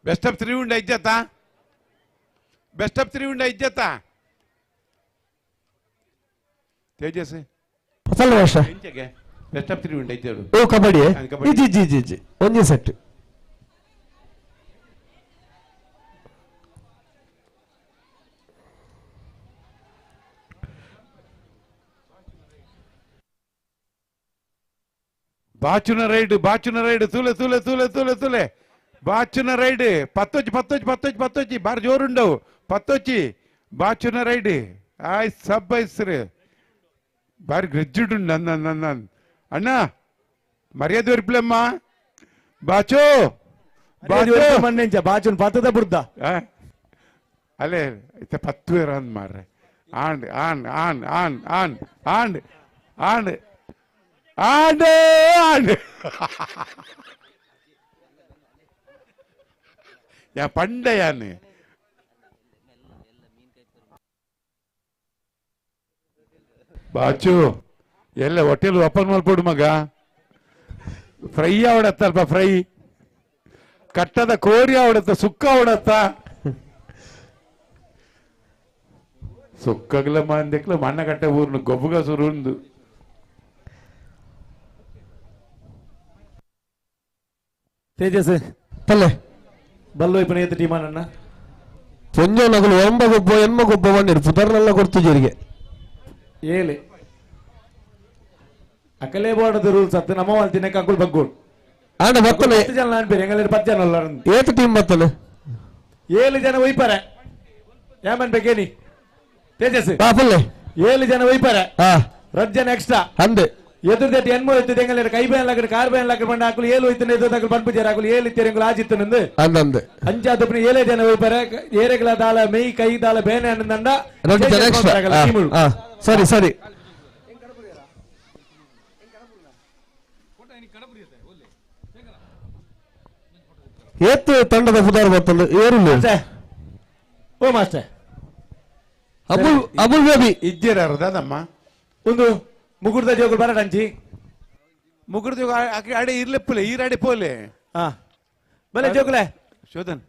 best of three ఉండే ఇజ్జతా best of three ఉండే ఇజ్జతా తేజస్ best of three ఉండే ఇజ్జడు ఓ kabaddi G G G G ಒಂಜಿ ಸೆಟ್ ಬಾಚುನ ರೈಡ್ ಬಾಚುನ ರೈಡ್ ತೂಲೆ ತೂಲೆ ತೂಲೆ ತೂಲೆ ತೂಲೆ ಬಾಚುನ ರೈಡ್ ಪತ್ತೊಚ್ಚಿ ಪತ್ತೊಚ್ಚಿ ಪತ್ತೊಚ್ಚಿ ಪತ್ತೊಚ್ಚಿ ಬಾರಿ ಜೋರುಂಡವು ಪತ್ತೊಚ್ಚಿ ಬಾಚುನ ರೈಡ್ ಆಯ್ ಸಬ್ ಐಸ್ರಿ ಬಾರಿ ಗ್ರೆಜ್ಜುಡು ನನ್ನ ನನ್ನ ಅಣ್ಣ ಮರ್ಯಾದೆ ಒರಿಪ್ಲಮ್ಮ ಬಾಚು ಬಾಚು ಬಾಚುನ್ ಪತ್ತದ ಬುಡ್ದ ಅಲ್ಲೇ ಇತ್ತ ಪತ್ತು ಅಂದ್ ಮಾರ್ರೆ and on on on on and and and and yeah ಪಂಡಯಾನು ಬಾಚು ಎಲ್ಲ ಹೋಟೆಲ್ ಓಪನ್ ಮಾಡ್ಕೊಡು ಮಗ ಫ್ರೈ ಆವಡತ್ತಲ್ಪ ಫ್ರೈ ಕಟ್ಟದ ಕೋರಿ ಆವಡತ್ತ ಸುಕ್ಕ ಆವಡತ್ತ ಸುಕ್ಕಗ್ಲ ಮಂದೆಕ್ಲ ಮಣ್ಣ ಕಟ್ಟೆ ಊರ್ನು ಗೊಬ್ಬುಗ ಸುರುಂದು ತೇಜಸ್ ಪಲ್ಲೆ ಬಲ್ಲು ಇಪ್ಪನ ಟೀಮ್ ಅಣ್ಣ ಪೊಂಜೋ ನಗಲು ಒಂಬ ಗೊಬ್ಬ ಎನ್ಮ ಗೊಬ್ಬ ಬಂದಿರು ಪುದರ್ನೆಲ್ಲ ಕೊಡ್ತಿದ್ದೀರಿಗೆ ಏಳೆ ಅಕಲೇ ಬೋರ್ಡ್ ರೂಲ್ಸ್ ಅತ್ತ ನಮ್ಮ వాళ్ళు ತಿನ್ನಕ್ಕೆ ಅಂకుల్ ಬಗ್ಗೋಡು ಆಂಡ ಬತ್ತನೆ ಜನ ಅನ್ಪೇರು ಎಂಗಲೇರು 10 ಜನ ಅಲ್ಲ ಏತು ಟೀಮ್ ಬತ್ತನೆ 7 ಜನ ಒಯ್ಪಾರೆ ಯಾಮನ್ ಬೇಕೇನಿ ತೇಜಸ್ ಪಲ್ಲೆ 7 ಜನ ಒಯ್ಪಾರೆ 2 ಜನ ಎಕ್ಸ್ಟ್ರಾ ಅಂದೆ ಎದುರ್ದೆಟ್ ಎನ್ಮೋ ಇತ್ತು ಎಂಗಲೇರು ಕೈ ಬೇನ್ ಲಕ್ಕಡ ಕಾರ್ ಬೇನ್ ಲಕ್ಕಡ ಬಂಡ ಹಾಕಲು ಏಳು ಇತ್ತು ಎದುರು ತಗಲು ಪನ್ಪು ಹಾಕಲು ಏಳು ಇತ್ತು ಎಂಗುಲು ಆಜಿತ್ತು ಅಂದಂದೆ ಅಂಚಾದಪ್ಪನ 7 ಜನ ಒಯ್ಪಾರೆ ಏರೆಗಳ ದಾಲ ಮೆಯ್ ಕೈ ದಾಲ ಬೇನೆ ಅನ್ನಂದ 2 ಜನ ಎಕ್ಸ್ಟ್ರಾ ಸರಿ ಸರಿ ಏತ್ತು ತಂಡದ ಪುದಾರ್ ಬರ್ತದೆ ಏರಿಲ್ಲ ಓ master Abul Abul baby ಇಜ್ಜೇರಾರದಮ್ಮ ಒಂದು ಮುಗುರ್ದ ಜೋಗುలు ಬರಡಂಚಿ ಮುಗುರ್ದ ಅಡೆ ಇರ್ಲೆಪ್ಪಲೆ ಈರಡೆ ಪೋಲೆ ಹಾ ಬಲೆ ಜೋಗುಲೆ ಶೋಧನ್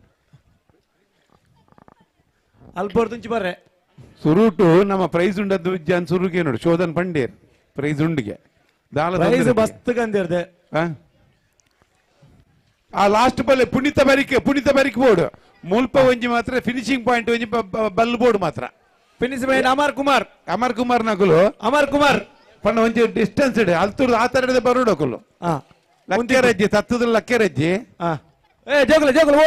ಅಲ್ಪೋರ್ ಬರ್ರೆ ಸುರುಟು ನಮ್ಮ ಪ್ರೈಸ್ ಉಂಡದ್ದು ವಿಜ್ಜಾನ್ ಸುರುಗೆ ನೋಡು ಶೋಧನ್ ಪಂಡೇರ್ ಪ್ರೈಸ್ ಉಂಡಿಗೆ ದಾಲ ಪ್ರೈಸ್ ಮಸ್ತ್ ಕಂದಿರ್ದೆ ಆ ಲಾಸ್ಟ್ ಬಲ್ಲೆ ಪುನೀತ ಬರಿಕೆ ಪುನೀತ ಬರಿಕ್ ಬೋರ್ಡ್ ಮುಲ್ಪ ಒಂಜಿ ಮಾತ್ರ ಫಿನಿಶಿಂಗ್ ಪಾಯಿಂಟ್ ಒಂಜಿ ಬಲ್ ಬೋರ್ಡ್ ಮಾತ್ರ ಫಿನಿಶ್ ಪಾಯಿಂಟ್ ಅಮರ್ ಕುಮಾರ್ ಅಮರ್ ಕುಮಾರ್ ನಕುಲು ಅಮರ್ ಕುಮಾರ್ ಪಂಡ ಒಂಜಿ ಡಿಸ್ಟೆನ್ಸ್ ಇಡೆ ಅಲ್ತುರ್ದು ಆ ತರಡದ ಬರೋಡಕುಲು ಲಕ್ಕೆರಜ್ಜಿ ತತ್ತದ ಲಕ್ಕೆರಜ್ಜಿ ಏ ಜೋಗಲ ಜೋಗಲ ಓ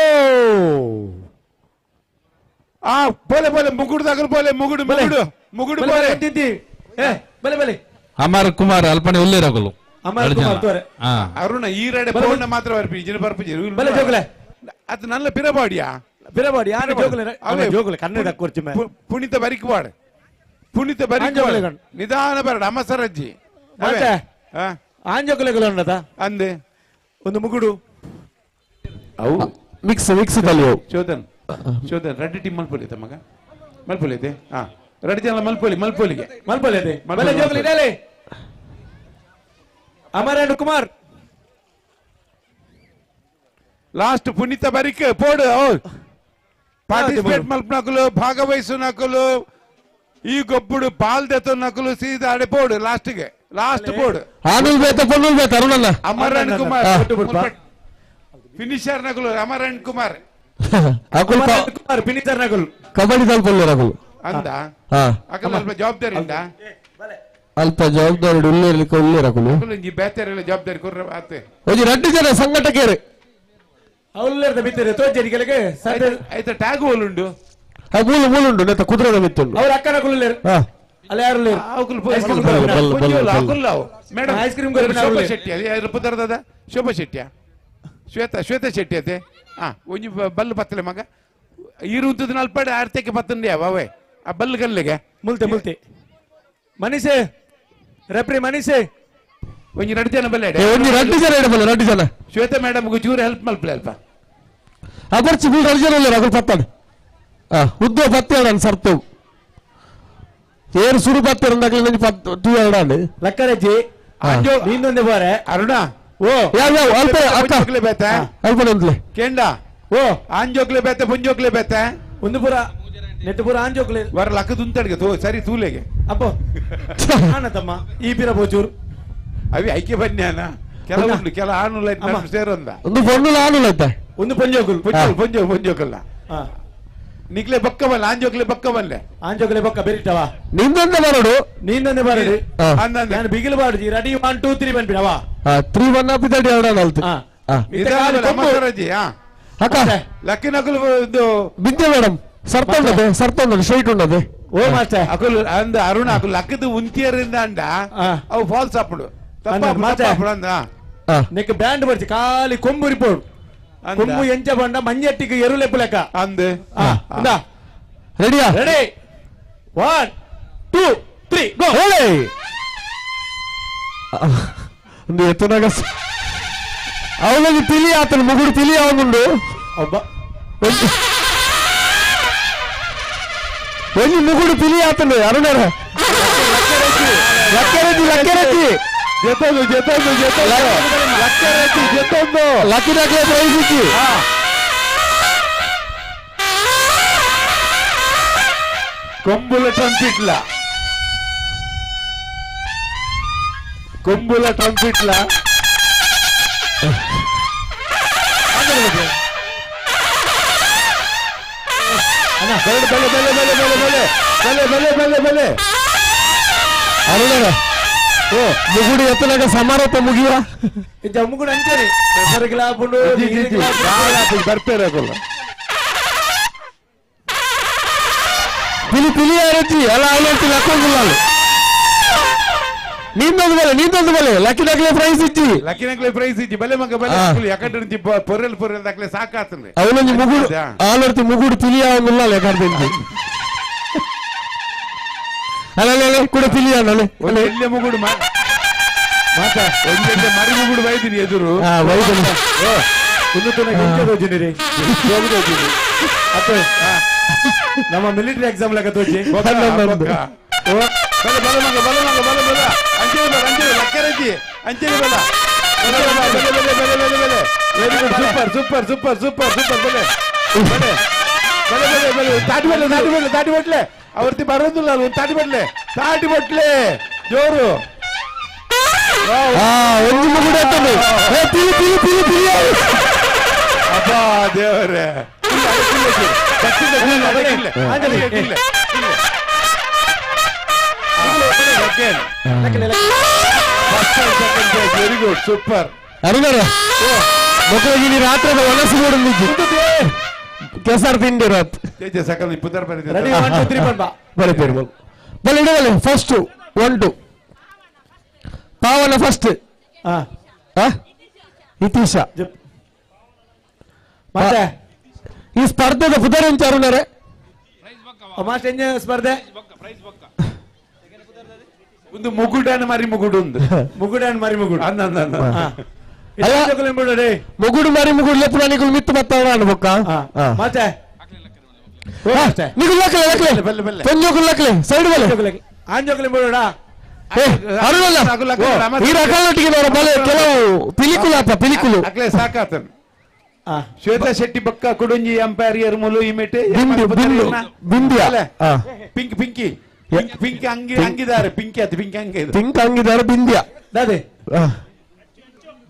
ಆ ಬೋಲೆ ಬೋಲೆ ಮುಗುಡು ತಗಲು ಬೋಲೆ ಮುಗುಡು ಮುಗುಡು ಮುಗುಡು ಬೋಲೆ ಏ ಬಲೆ ಬಲೆ ಅಮರ್ ಕುಮಾರ್ ಅಲ್ಪನೆ ಉಲ್ಲೇರಕುಲು ಅಮರ್ ಕುಮಾರ್ ತೋರೆ ಅರುಣ ಈ ರಡೆ ಪೋಣ ಮಾತ್ರ ಬರ್ಪಿ ಇಜಿನ ಬರ್ಪಿ ಬಲೆ ಜೋಗಲೆ ಅದು ನನ್ನ ಪಿರಬಾಡಿಯಾ ಪಿರಬಾಡಿ ಯಾರು ಜೋಗಲೆ ಜೋಗಲೆ ಕನ್ನಡ ಕೊರ್ಚಿ ಪುಣಿತ ಬರಿಕುವಾಡ್ ಪುಣಿತ ಬರಿಕುವಾಡ್ ನಿಧಾನ ಬರಡ ಅಮಸರಜ್ಜಿ ಮತ್ತೆ ಆಂಜೋಗಲೆಗಳು ಅನ್ನದ ಅಂದೆ ಒಂದು ಮುಗುಡು ಅವು ಮಿಕ್ಸ್ ಮಿಕ್ಸ್ ತಲಿಯೋ ಚೋದನ್ ಚೋದನ್ ರೆಡ್ ಟೀಮ್ ಮಲ್ಪೊಲಿ ತಮ್ಮಗ ಮಲ್ಪೊಲಿ ಇದೆ ಹಾ ರೆಡ್ ಜನ ಮಲ್ಪೊಲಿ ಮಲ್ಪೊಲಿಗೆ ಮಲ್ಪೊಲಿ ಇದೆ ಬಲೆ ಜೋಗಲಿ ಇಡಲಿ Amar and Kumar last Puneeth ಬರಿಕ್ ಪೋಡು ಪಾರ್ಟಿಸಿಪೇಟ್ ಮಲ್ಪನಕುಲು ಭಾಗವಹಿಸು ನಕಲು ಈ ಗೊಬ್ಬುಡು ಪಾಲ್ ದೆತ್ತು ನಕಲು ಸೀದಾ ಆಡೆ ಪೋಡು ಲಾಸ್ಟ್ಗೆ ಲಾಸ್ಟ್ ಬೋರ್ಡ್ ಆನುಲ್ ಬೇತ ಪೊನ್ನುಲ್ ಬೇತ ಅರುಣಣ್ಣ ಅಮರ್ and Kumar finisher ನಕಲು Amar and Kumar Akul Kumar finisher ನಕಲು ಕಬಡ್ಡಿ ತಲುಪಲ್ಲ ನಕಲು ಅಂದ ಅಕಲ್ ಅಲ್ಪ ಜವಾಬ್ದಾರಿ ಉಂಟಾ ಅಲ್ಪ ಜವಾಬ್ದಾರಿ ಉಳ್ಳೇರ್ಲಿಕ್ಕೆ ಉಳ್ಳೇರಕುಲು ಈ ಬೇತೆರೆಲ್ಲ ಜವಾಬ್ದಾರಿ ಕೊರ್ರ ಆತೆ ಒಂಜಿ ರಡ್ಡು ಜನ ಸಂಘಟಕರು ಅವ್ಲೇರ್ದ ಬಿತ್ತಾರೆ ತೋಜರಿಗಳಿಗೆ ಆಯ್ತಾ ಟ್ಯಾಗ್ ಹೋಲ್ ಉಂಡು ಮೂಲ ಮೂಲ ಉಂಡು ನೆತ್ತ ಕುದುರೆದ ಮಿತ್ತುಂಡು ಅವ್ರ ಅಕ್ಕನ ಕುಲ್ಲೇರು ಅಲ್ಲ ಯಾರು madam ice cream Shobha Shetty ಅದು ಪುದರ್ದದ ಶೋಭಾ ಶೆಟ್ಟಿಯ ಶ್ವೇತಾ ಶ್ವೇತಾ ಶೆಟ್ಟಿ ಅದೇ ಹಾ ಒಂಜಿ ಬಲ್ಲು ಪತ್ತಲೆ ಮಗ ಈರು ಉಂತದ ನಲ್ಪಾಡೆ ಆರ್ತಕ್ಕೆ ಪತ್ತಂದೆ ಅವೇ ಆ ಬಲ್ಲು ಗಲ್ಲಿಗೆ ಮುಲ್ತೆ ಮುಲ್ತೆ ಮನೀಷೆ ರೆಪ್ರಿ ಮನೀಷೆ ಒಂಜಿ ರಡ್ಡು ಜನ ಬಲ್ಲೆ ಒಂಜಿ ರಡ್ಡು ಜನ ಇಡಬಲ್ಲ ರಡ್ಡು ಜನ ಶ್ವೇತಾ ಮೇಡಮ್ಗೆ ಚೂರು ಹೆಲ್ಪ್ ಮಲ್ಪಲೆ ಅಲ್ಪ ಆ ಬರ್ಚಿ ಬೀಳ್ ರಡ್ಡು ಜನ ಇಲ್ಲ ಅಗಲ್ ಪತ್ತಾನೆ ಉದ್ದ ಪತ್ತೆ ನಾನು ಸರ್ತು ಏರು ಸುರು ಪತ್ತೆ ನಂಜಿ ಪತ್ತು ಟೂ ಎರಡಾಂಡ್ ಲಕ್ಕರಜ್ಜಿ ನೀನೊಂದೇ ಬಾರೆ ಅರುಣ ಓ ಯಾವ ಯಾವ ಅಲ್ಪ ಅಕ್ಕ ಅಲ್ಪ ನಂತ್ಲೆ ಕೇಂಡ ಓ ಆಂಜೋಕ್ಲೆ ಬೇತೆ ಪುಂಜೋಕ್ಲೆ ಬೇತೆ ಒಂದು ಪುರ ನೆಟ್ಟು ಪುರ ಆಂಜೋಕ್ಲೆ ವರ ಲಕ್ಕ ದುಂತಡ್ಗೆ ತೋ ಸರಿ ತೂಲೆಗೆ ಅಪ್ಪೋ ತಮ್ಮ ಈ ಪಿರ ಬೋಚೂರು ಅವಿ ಐಕ್ಯ ಬನ್ಯಾನ ಕೆಲ ಉಂಡು ಕೆಲ ಆನುಲ ಸೇರಂದ ಒಂದು ಪೊಣ್ಣುಲ ಆನುಲ ಆಯ್ತಾ ಒಂದು ಪೊಂಜೋಕುಲ್ ಪೊಂಜೋ ಪೊಂಜೋ ಪೊಂಜೋಕಲ್ಲ ನಿಕ್ಲೆ ಬಕ್ಕ ಬಲ್ಲೆ ಆಂಜೋಕ್ಲೆ ಬಕ್ಕ ಬಲ್ಲೆ ಆಂಜೋಕ್ಲೆ ಬಕ್ಕ ಬೆರಿಟವ ನಿಂದೊಂದೆ ಬರಡು ನಿಂದೊಂದೆ ಬರಡು ನಾನು ಬಿಗಿಲು ಬಾಡುಜಿ ರೆಡಿ 1 2 3 ಬಂದ್ಬಿಡವ 3 1 ಅಪ್ ತಡಿ ಅವಡ ನಲ್ತು ಅಕ್ಕ ಲಕ್ಕಿ ನಕಲು ಇದು ಬಿದ್ದೆ ಮೇಡಮ್ ಸರ್ತೊಂಡದೆ ಸರ್ತೊಂಡದೆ ಸ್ಟ್ರೈಟ್ ಉಂಡದೆ ಓ ಮಾಸ್ಟರ್ ಅಕುಲು ಅಂದ ಅರುಣ ಅಕುಲು ಲಕ್ಕದ ಉಂತಿಯರಿಂದ ಅಂಡ ಅವು ಫಾಲ್ಸ್ ಅಪ್ಪಡು ನೆಕ್ ಬ್ಯಾಂಡ್ ಬರ್ಚಿ ಖಾಲಿ ಕೊಂಬು ರಿಪೋರ್ಟ್ ಕೊಂಬು ಎಂಚ ಬಂಡ ಮಂಜಟ್ಟಿಗೆ ಎರುಲೆಪ್ಪು ಲೆಕ್ಕ ಅಂದೆ ರೆಡಿಯಾ ರೆಡಿ 1 2 3 ಗೋ ಒಂದು ಎತ್ತನಾಗ ಅವನಿಗೆ ತಿಳಿ ಆತನ ಮುಗುಡು ತಿಳಿ ಅವನುಂಡು ಒಬ್ಬ ಒಂಜಿ ಮುಗುಡು ತಿಳಿ ಆತನು ಅರುಣರ ಲಕ್ಕರಜ್ಜಿ ಲಕ್ಕರಜ್ಜಿ ಜೊತೊಂದು ಜೊತೊಂದು ಜೊತೊಂದು ಲಕ್ಕರಜ್ಜಿ ಜೊತೊಂದು ಲಕ್ಕಿನಕ್ಕೆ ಪ್ರೈಸ್ ಇಚ್ಚಿ ಕೊಂಬುಲ ಟ್ರಂಪಿಟ್ಲ ಕೊಂಬುಲ ಟ್ರಂಪಿಟ್ಲ ಬಲೆ ಬಲೆ ಬಲೆ ಬಲೆ ಬಲೆ ಬಲೆ ಬಲೆ ಬಲೆ ಬಲೆ ಅರುಣರ ಓ ಮುಗುಡು ಎತ್ತನಾಗ ಸಮಾರೋಪ ಮುಗಿಯ ಮುಗುಡು ಅಂಚನೆ ಬರ್ಪೇರಲ್ಲ ಪಿಲಿ ಪಿಲಿ ಅರಚಿ ಅಲ್ಲ ಅವಲಂತಿ ಲಕ್ಕೊಂದಿಲ್ಲ ನೀಂದೊಂದು ಬಲೆ ನೀಂದೊಂದು ಬಲೆ ಲಕ್ಕಿ ನಕ್ಲೆ ಪ್ರೈಸ್ ಇಚ್ಚಿ ಲಕ್ಕಿ ನಕ್ಲೆ ಪ್ರೈಸ್ ಇಚ್ಚಿ ಬಲೆ ಮಗ ಬಲೆ ಯಾಕಂದ್ರೆ ಪೊರೆಲ್ ಪೊರೆಲ್ ದಾಖಲೆ ಸಾಕಾತಂದ್ರೆ ಅವನೊಂದು ಮುಗುಡು ಆಲರ್ತಿ ಮುಗುಡು ಪಿಲಿ ಅವನಿಲ್ಲ ಲೆಕ್ಕಾಡ್ತೀನಿ ಅಲ್ಲ ಅಲ್ಲ ಕೂಡ ಪಿಲಿ ಅಲ್ಲ ಒಂದೆಲ್ಲೆ ಮುಗುಡು ಮಾತಾ ಒಂದೆಲ್ಲೆ ಮರಿ ಮುಗುಡು ಬೈದಿನಿ ಎದುರು ನಮ್ಮ ಮಿಲಿಟರಿ ಎಕ್ಸಾಮ್ ಲೆಕ್ಕ ತೋಜಿ ಬಲೆ ಬಲೆ ಮಗ ಬಲೆ ಮಗ ಬಲೆ ಬಲ ಅಂಚೆ ಬಲ ಅಂಚೆ ಲಕ್ಕರಜ್ಜಿ ಅಂಚೆ ಬಲ ಬಲೆ ಬಲೆ ಬಲೆ ಬಲೆ ಬಲೆ ಬಲೆ very good super super super super super ಬಲೆ ಬಲೆ ಬಲೆ ಬಲೆ ಬಲೆ ತಾಟಿ ಬಲೆ ತಾಟಿ ಬಲೆ ತಾಟಿ ಬಟ್ಲೆ ಅವರ್ತಿ ಬರೋದಿಲ್ಲ ಒಂದು ತಾಟಿ ಬಟ್ಲೆ ತಾಟಿ ಬಟ್ಲೆ ಜೋರು ಒಂದು ಮುಗುಡು ಪಿಲಿ ಪಿಲಿ ಪಿಲಿ ಪಿಲಿ ಅಬ್ಬಾ ದೇವರೇ. Very good, super. ಅರುಣರ ಮಕ್ಕಳಿಗೆ ರಾತ್ರದ ಒಲಸು ಕೆಸರು ತಿಂಡಿ ರಾತ್ ರೆಡಿ 1 2 3 ಬನ್ಬಾ ಬಲೆ ಪೇರು ಬಲೆ ಇಡವಲೆ ಫಸ್ಟ್ 1 2 ಪಾವನ ಫಸ್ಟ್ ಇತೀಶ ಮತ್ತೆ ಈ ಸ್ಪರ್ಧೆದ ಪುದರೆಂಚ ಅರುಣರೇ ಮಾಸ್ಟರ್ ಎಂಜ ಸ್ಪರ್ಧೆ ಒಂದು ಮುಗುಡಾನ ಮರಿ ಮುಗುಡು ಒಂದು ಮುಗುಡಾನ ಮರಿ ಮುಗುಡು ಅಂದ ಅಂದ ಅಂದ ಮುಗುಡು ಮರಿ ಮುಗುಡು ಲೆಪ್ಪು ನಿಗುಲು ಮಿತ್ತು ಮತ್ತ ಬೊಕ್ಕ ಮತ್ತೆ ನಿಗುಲು ಲಕ್ಲೆ ಲಕ್ಲೆ ಪೊಂಜೋಕುಲು ಲಕ್ಲೆ ಸೈಡ್ ಬಲೆ ಆಂಜೋಕುಲು ಬಿಡೋಣ ಅರುಣಲ್ಲ ಈ ರಕಲೊಟ್ಟಿಗೆ ಬಲೆ ಕೆಲವು ಪಿಲಿಕುಲು ಅಪ್ಪ ಪಿಲಿಕುಲು ಅಕ್ಲೆ ಸಾಕಾತನು ಶ್ವೇತಾ ಶೆಟ್ಟಿ ಬಕ್ಕ ಕುಡುಂಜಿ ಅಂಪೈರ್ ಎರ್ಮುಲು ಇಮೆಟೆ ಬಿಂದು ಬಿಂದು ಬಿಂದಿಯ ಪಿಂಕ್ ಪಿಂಕಿ ಪಿಂಕ್ ಅಂಗಿ ಅಂಗಿದ್ದಾರೆ ಪಿಂಕಿ ಅದು ಪಿಂಕಿ ಅಂಗಿ ಪಿಂಕ್ ಅಂಗಿದ್ದಾರೆ ಬಿಂದಿಯ ದಾದೆ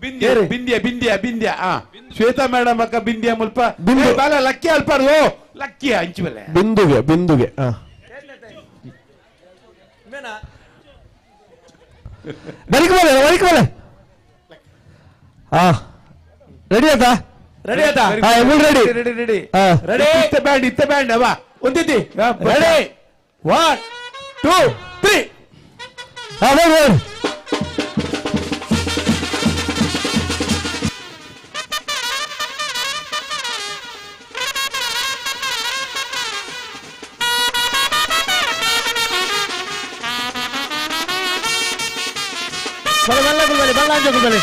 ಬಿಂದಿಯ ಬಿಂದಿಯ ಬಿಂದಿಯ ಬಿಂದಿಯ ಆ ಶ್ವೇತಾ ಮೇಡಮ್ ಅಕ್ಕ ಬಿಂದಿಯ ಮುಲ್ಪ ಬಿಂದು ಬಾಲ ಲಕ್ಕಿ ಅಲ್ಪಾರು ಓ ಲಕ್ಕಿ ಅಂಚು ಬಲೆ ಬಿಂದುಗೆ ಬಿಂದುಗೆ ಬರಿಕ್ ಬಲೆ ಬರಿಕ್ ಬಲೆ ರೆಡಿ ಆತಾ ರೆಡಿ ಆತಾ ರೆಡಿ ರೆಡಿ ರೆಡಿ ರೆಡಿ ಇತ್ತ ಬ್ಯಾಂಡ್ ಇತ್ತ ಬ್ಯಾಂಡ್ ಅವ ಒಂದಿದ್ದಿ ರೆಡಿ 1 2 3 ಬರ್ ಬಲೆ ಬಲ್ಲ ಗುಲ್ಬಲೆ ಬಲ್ಲ ಅಂಜ ಗುಲ್ಬಲೆ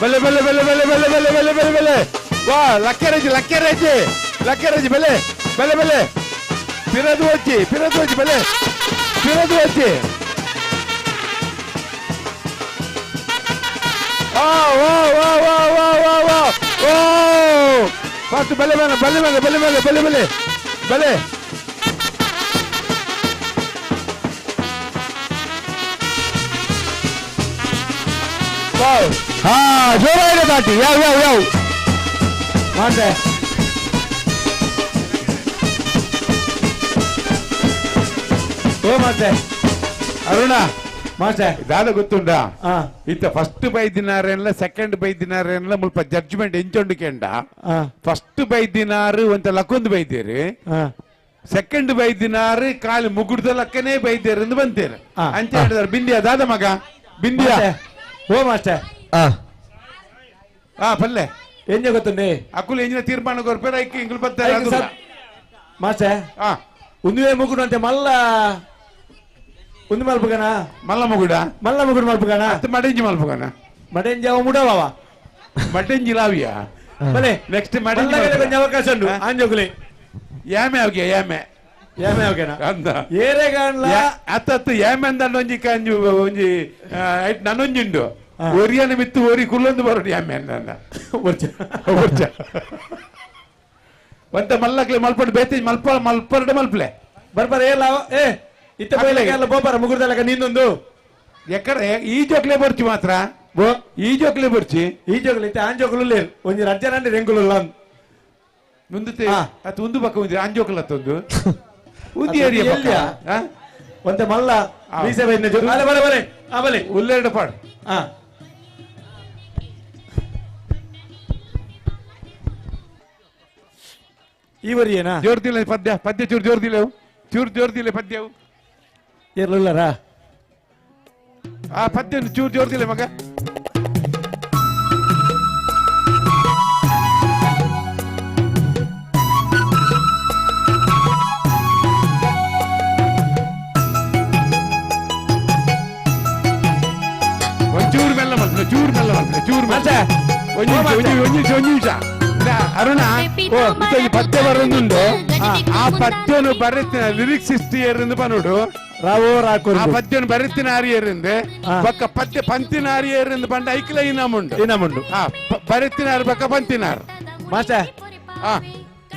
ಬಲೆ ಬಲೆ ಬಲೆ ಬಲೆ ಬಲೆ ಬಲೆ ಬಲೆ ಬಲೆ ಬಲೆ ವಾ ಲಕ್ಕರೇಜ್ ಲಕ್ಕರೇಜ್ ಲಕ್ಕರೇಜ್ ಬಲೆ ಬಲೆ ಬಲೆ ಪಿರದು ವಚ್ಚಿ ಪಿರದು ವಚ್ಚಿ ಬಲೆ ಪಿರದು ವಚ್ಚಿ ವಾ ವಾ ವಾ ವಾ ವಾ ವಾ ವಾ ಓ ಫಸ್ಟ್ ಬಲೆ ಬಲೆ ಬಲೆ ಬಲೆ ಬಲೆ ಬಲೆ ಬಲೆ ಬಲೆ ಬಲೆ ವಾವ್ ಹಾ ಜೋರಾಗಿದೆ ದಾಟಿ ಯಾವ ಯಾವ ಯಾವ ಮಾಡ್ದೆ ಓ ಮಾಡ್ದೆ ಅರುಣ ಮಾಸ್ಟರ್ ದಾದ ಗೊತ್ತುಂಡಾ ಇತ್ತ ಫಸ್ಟ್ ಬೈ ದಿನಾರೇನ್ಲ ಸೆಕೆಂಡ್ ಬೈ ದಿನಾರೇನ್ಲ ಮುಲ್ಪ ಜಡ್ಜ್ಮೆಂಟ್ ಎಂಚೊಂಡು ಕೆಂಡ ಫಸ್ಟ್ ಬೈ ದಿನಾರು ಒಂತ ಲಕ್ಕೊಂದು ಬೈದೇರಿ ಸೆಕೆಂಡ್ ಬೈ ದಿನಾರು ಕಾಲು ಮುಗುಡ್ದ ಲಕ್ಕನೇ ಬೈದೇರು ಎಂದು ಬಂತೇನೆ ಅಂಚೆ ಹೇಳಿದಾರೆ ಬಿಂದಿಯ ದಾದ ಮಗ ಬಿಂದಿಯ ಓ ಮಾಸ್ಟರ್ ಆ ಪಲ್ಲೆ ಎಂಜ ಗೊತ್ತುಂಡೆ ಅಕುಲು ಎಂಜಿನ ತೀರ್ಮಾನ ಕೊರ್ಪೇರ ಐಕ್ ಇಂಗುಲು ಬತ್ತಾರೆ ಮಾಸ್ಟರ್ ಉಂದುವೆ ಮುಗುಡು ಅಂತೆ ಮಲ್ಲ ಒಂದು ಮಲ್ಪಗನ ಮಲ್ಲ ಮುಗುಡ ಮಲ್ಲ ಮುಗುಡು ಮಲ್ಪಗನ ಅತ್ತ ಮಡೆಂಜಿ ಮಲ್ಪಗನ ಮಡೆಂಜಿ ಅವ ಮುಡವ ಮಡೆಂಜಿ ಲಾವಿಯ ಬಲೆ ನೆಕ್ಸ್ಟ್ ಮಡೆಂಜಿ ಕೊಂಚ ಅವಕಾಶ ಉಂಟು ಆಂಜೋಗುಲೆ ಯಾಮೆ ಅವಗೆ ಯಾಮೆ ಯಾಮೆ ಅವಗೆನ ಅಂದ ಏರೆ ಕಾಣ್ಲ ಅತ್ತತ್ತು ಯಾಮೆ ಅಂದ ಒಂಜಿ ಕಾಂಜು ಒಂಜಿ ನನ್ನೊಂಜಿ ಉಂಡು ಒರಿಯನ ಮಿತ್ತು ಒರಿ ಕುಲ್ಲೊಂದು ಬರೋಡು ಯಾಮೆ ಅಂದ ಒರ್ಚ ಒರ್ಚ ಒಂತ ಮಲ್ಲಕ್ಲೆ ಮಲ್ಪಡು ಬೇತೆ ಮಲ್ಪ ಮಲ್ಪರಡೆ ಮಲ್ಪಲೆ ಬರ್ಬಾರ ಏ ಲಾವ ಏ ಇತ್ತ ಬೈಲಕ್ಕೆ ಬೋಬಾರ ಮುಗುರ್ದಲಕ ನೀನೊಂದು ಎಕ್ಕಡ ಈ ಜೋಕ್ಲೆ ಬರ್ಚಿ ಮಾತ್ರ ಬೋ ಈ ಜೋಕ್ಲೆ ಬರ್ಚಿ ಈ ಜೋಕ್ಲೆ ಇತ್ತೆ ಆಂಜೋಕ್ಲು ಲೇರು ಒಂಜಿ ರಜ್ಜನಂಡಿ ರೆಂಗುಲು ಮುಂದತೆ ಅತ್ ಒಂದು ಪಕ್ಕ ಒಂದು ಆಂಜೋಕ್ಲ ಅತ್ತೊಂದು ಉಂದಿ ಏರಿಯ ಪಕ್ಕ ಒಂತೆ ಮಲ್ಲ ಮೀಸೆ ಬೈನ ಜೋ ಅಲೆ ಬಲೆ ಬಲೆ ಆ ಬಲೆ ಉಲ್ಲೆರಡು ಪಾಡು ಆ ಈ ವರಿಯೇನಾ ಜೋರ್ದಿಲ್ಲ ಪದ್ಯ ಪದ್ಯ ಚೂರು ಜೋರ್ದಿಲ್ಲ ಚೂರು ಜೋರ್ದಿಲ್ಲ ಪದ್ಯವು ಏರ್ಲುಲ್ಲರಾ ಆ ಪದ್ಯ ಚೂರು ಜೋರ್ದಿಲ್ಲ ಮಗ ಒಂಚೂರು ಮೆಲ್ಲ ಮಲ್ಪಲೆ ಚೂರು ಮೆಲ್ಲ ಮಲ್ಪಲೆ ಚೂರು ಮೆಲ್ಲ ಒಂಜಿ ಒಂಜಿ ಒಂಜಿ ಒಂಜಿ ನಿಮಿಷ ಅರುಣ ಓ ಇತ್ತೊಂಜಿ ಪದ್ಯ ಬರೋದುಂಡು ಆ ಪದ್ಯನು ಬರೆತಿನ ಲಿರಿಕ್ಸಿಸ್ಟ್ ಏರಿಂದ ಬನ್ನೋಡು ರಾವೋ ರಾಕು ಆ ಪದ್ಯನು ಬರೆತಿನ ಆರಿಯರಿಂದ ಬಕ್ಕ ಪದ್ಯ ಪಂತಿನ ಆರಿಯರಿಂದ ಬಂಡ ಐಕ್ಲ ಇನಾಮುಂಡು ಇನಾಮುಂಡು ಬರೆತಿನಾರು ಬಕ್ಕ ಪಂತಿನಾರು ಮಾಸ್ಟರ್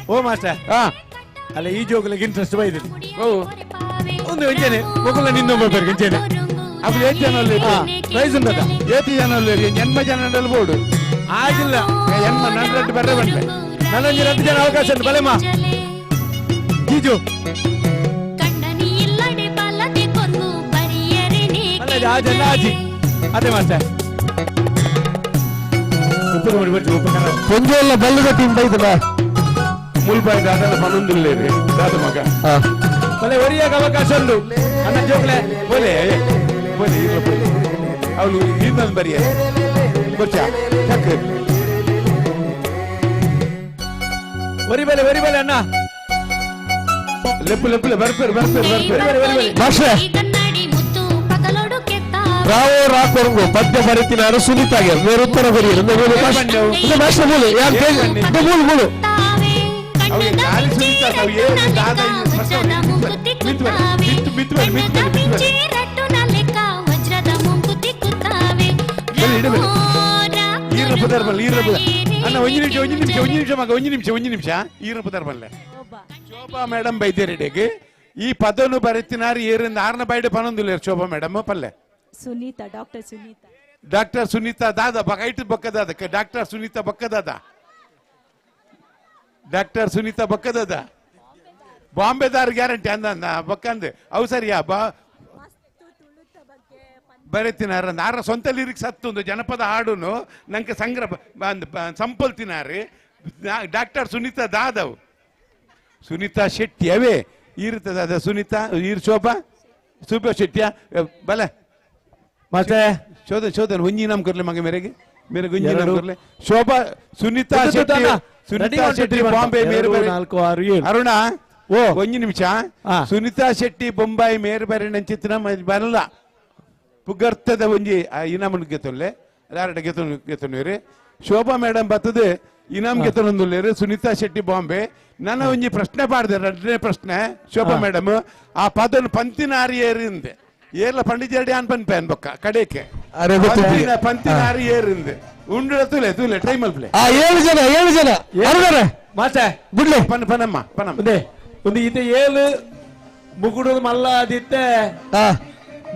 ಓ ಮಾಸ್ಟರ್ ಅಲ್ಲ ಈ ಜೋಗುಲಿಗೆ ಇಂಟ್ರೆಸ್ಟ್ ಬೈದಿದೆ ಒಂದು ಒಂಜೇನೆ ಮೊಗುಲ ನಿನ್ನೊಬ್ಬ ಬೇರೆ ಒಂಜೇನೆ ಅವು ಏತ್ ಜನ ಪ್ರೈಸ್ ಉಂಟದ ಏತ್ ಜನ ಎನ್ಮ ಜನ ಬೋಡು ಆಗಿಲ್ಲ ಎನ್ಮ ನನ್ನ ರೆಡ್ಡು ಬರ್ರೆ ಬಂದೆ ನನ್ನೊಂದು ರದ್ದು ಜನ ಅವಕಾಶ ಉಂಟು ಬಲೆಮ್ಮ ಜೀಜು ಅಜ್ಜಿ ಅದೇ ಮಾಸ್ಟರ್ ಉಪ್ಪು ನೋಡಿ ಬರ್ತೀವಿ ಉಪ್ಪು ಕನ್ನಡ ಪೊಂಜೆಲ್ಲ ಬಲ್ಲುದ ಟೀಮ್ ಬೈದದ ಮುಲ್ಬಾಯಿ ದಾದನ ಪನ್ನೊಂದಿಲ್ಲೇರಿ ದಾದ ಮಗ ಬಲೆ ಒರಿಯಾಗ ಅವಕಾಶ ಉಂಟು ಅಣ್ಣ ಜೋಗ್ಲೆ ಬೋಲೆ ಬೋಲೆ ಇಲ್ಲ ಬೋಲೆ ಅವಳು ಇನ್ನೊಂದು ಬರಿಯ ಗೊಚ್ಚ ಚಕ್ ಒರಿ ಬಲೆ ಒರಿ ಬಲೆ ಅಣ್ಣ ಲೆಪ್ಪು ಲೆಪ್ಪು ಬರ್ಪೇರು ಬರ್ಪೇರು ಬರ್ಪೇರು ಮಾಸ್ಟ್ರೆ ರಾವೋ ರಾಕೊರಂಗು ಪದ್ಯ ಬರೀತಿನಾರು ಸುನೀತಾಗೆ ಬೇರೆ ಉತ್ತರ ಬರೆಯರು ಮಾಸ್ಟರ್ ಮೂಲು ಯಾರು ಮೂಲು ಮೂಲು ಅವ್ರಿಗೆ ಗಾಳಿ ಸುನೀತಾ ಅವು ಏನು ದಾದ ಮಿತ್ತು ಮಿತ್ತು ಮಿತ್ತು ಮಿತ್ತು ಈರ ಪದಾರ್ ಬಲ್ಲ ಈರ ಪದಾರ್ ಅಣ್ಣ ಒಂಜಿ ನಿಮಿಷ ಒಂಜಿ ನಿಮಿಷ ಒಂಜಿ ನಿಮಿಷ ಮಗ ಒಂಜಿ ನಿಮಿಷ ಒಂಜಿ ನಿಮಿಷ ಈರ ಪದಾರ್ ಬಲ್ಲೆ ಶೋಭಾ ಮೇಡಮ್ ಬೈದೇರೆಡೆಗೆ ಈ ಪದನು ಬರೆತಿನಾರು ಏರಿಂದ ಆರ್ನ ಬೈಡೆ ಪನೊಂದಿಲ್ಲ ಶೋಭಾ ಮೇಡಮ್ ಪಲ್ಲೆ ಸುನೀತಾ ಡಾಕ್ಟರ್ ಸುನೀತಾ ಡಾಕ್ಟರ್ ಸುನೀತಾ ದಾದ ಬಗೈಟ್ ಬಕ್ಕದಾದ ಡಾಕ್ಟರ್ ಸುನೀತಾ ಬಕ್ಕದಾದ ಡಾಕ್ಟರ್ ಸುನೀತಾ ಬಕ್ಕದಾದ ಬಾಂಬೆದಾರ್ ಗ್ಯಾರಂಟಿ ಅಂದ ಬಕ್ಕಂದೆ ಅವು ಸರಿಯಾ ಬಾ ಬರೆತಿನಾರ ನಾರ ಸ್ವಂತ ಲಿರಿಕ್ಸ್ ಹತ್ತೊಂದು ಜನಪದ ಹಾಡುನು ನಂಗೆ ಸಂಗ್ರಹ ಸಂಪಲ್ತಿನಾರಿ ಡಾಕ್ಟರ್ ಸುನೀತಾ ದಾದವ್ ಸುನೀತಾ ಶೆಟ್ಟಿ ಅವೇ ಈರ್ತದ ಸುನೀತಾ ಈರ್ ಶೋಭಾ ಶೋಭಾ ಶೆಟ್ಟಿಯ ಬಲೆ ಮತ್ತೆ ಶೋಧನ್ ಶೋಧನ್ ಒಂಜಿ ನಾಮ್ ಕೊರ್ಲೆ ಮಗ ಮೇರೆಗೆ ಮೇರೆ ಗುಂಜಿ ನಾಮ್ ಕೊರ್ಲೆ ಶೋಭಾ ಸುನೀತಾ ಶೆಟ್ಟಿ ಸುನೀತಾ ಶೆಟ್ಟಿ ಬಾಂಬೆ ಮೇರೆ ಬೇರೆ 4 6 7 ಅರುಣ ಓ ಒಂಜಿ ನಿಮಿಷ ಸುನೀತಾ ಶೆಟ್ಟಿ ಬೊಂಬಾಯಿ ಮೇರೆ ಬೇರೆ ನಂಚಿತ್ತಿನ ಬರಲ್ಲ ಪುಗರ್ತದ ಒಂಜಿ ಇನಾಮನ್ ಗೆತ್ತೊಲ್ಲೆ ಯಾರಡ ಗೆತ್ತೊನ್ನೇರಿ ಶೋಭಾ ಮೇಡಮ್ ಬರ್ತದೆ ಇನಾಮ್ ಗೆತ್ತೊಂದುಲ್ಲೇರು ಸುನೀತಾ ಶೆಟ್ಟಿ ಬಾಂಬೆ ನನ್ನ ಒಂಜಿ ಪ್ರಶ್ನೆ ಪಾಡ್ದೆ ಎರಡನೇ ಪ್ರಶ್ನೆ ಶೋಭಾ ಮೇಡಮ್ ಆ ಪದನು ಪಂತಿನಾರಿ ಏರಿಂದೆ ಏರ್ಲ ಪಂಡಿಜರಡಿ ಅನ್ ಪನ್ಪೆ ಅನ್ಬೊಕ್ಕ ಕಡೇಕೆ ಅರೆ ಗೊತ್ತಿದೆ. ಪಂತಿನಾರಿ ಏರಿಂದೆ ಉಂಡು ತೂಲೆ ತೂಲೆ ಟ್ರೈ ಮಲ್ಪ್ಲೆ ಏಳು ಜನ ಏಳು ಜನ ಅರುಣರೇ ಮಾಸ್ಟರ್ ಬಿಡ್ಲೆ ಪನ್ ಪನಮ್ಮ ಪನಮ್ಮ ಒಂದೇ ಒಂದು ಈತ ಏಳು ಮುಗುಡು ಮಲ್ಲ ಅದಿತ್ತೆ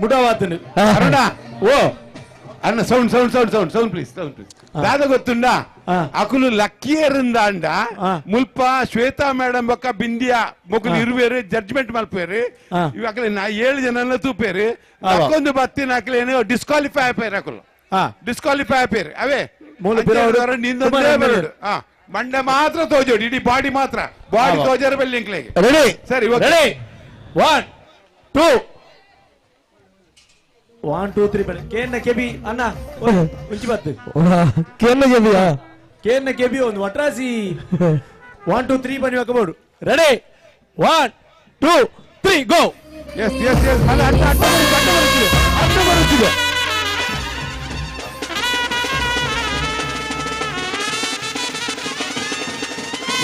ಮುಡವಾತನು ಅರುಣ ಓ ಅಣ್ಣ sound sound sound sound sound please sound please ದಾದ ಗೊತ್ತುಂಡ ಅಕುಲು ಲಕ್ಕಿಯರಿಂದ ಅಂಡ ಮುಲ್ಪ ಶ್ವೇತಾ ಮೇಡಮ್ ಬೊಕ್ಕ ಬಿಂದಿಯಾ ಮೊಕುಲು ಇರುವೇರು ಜಡ್ಜ್ಮೆಂಟ್ ಮಲ್ಪೇರು ಇವಾಗ ನಾ ಏಳು ಜನ ತೂಪೇರು ಅಕ್ಕೊಂದು ಬತ್ತಿನ ಅಕ್ಲೇನು ಡಿಸ್ಕ್ವಾಲಿಫೈ ಆಪೇರು ಅಕುಲು ಡಿಸ್ಕ್ವಾಲಿಫೈ ಆಪೇರು ಅವೇ ನಿಂದೊಂದೇ ಬರೋಡು ಮಂಡೆ ಮಾತ್ರ ತೋಜೋಡು ಇಡೀ ಬಾಡಿ ಮಾತ್ರ ಬಾಡಿ ತೋಜಾರ ಬೆಲ್ಲಿಂಕ್ಲೆಗೆ ರೆಡಿ ಸರಿ ರೆಡಿ 1 2 1 2 3 ಬನ್ನಿ ಕೇನ್ನ ಕೆಬಿ ಅಣ್ಣ ಉಂಚಿ ಬತ್ತು ಕೇನ್ನ ಕೆಬಿಯಾ ಕೇನ್ನ ಕೆಬಿ ಒಂದು ಒಟ್ರಾಸಿ 1 2 3 ಬನ್ನಿ ಹಾಕಬಹುದು ready 1 2 3 go yes yes yes ಅಲ್ಲ ಅಡ್ಡ ಅಡ್ಡ ಬರುತ್ತಿದೆ ಅಡ್ಡ ಬರುತ್ತಿದೆ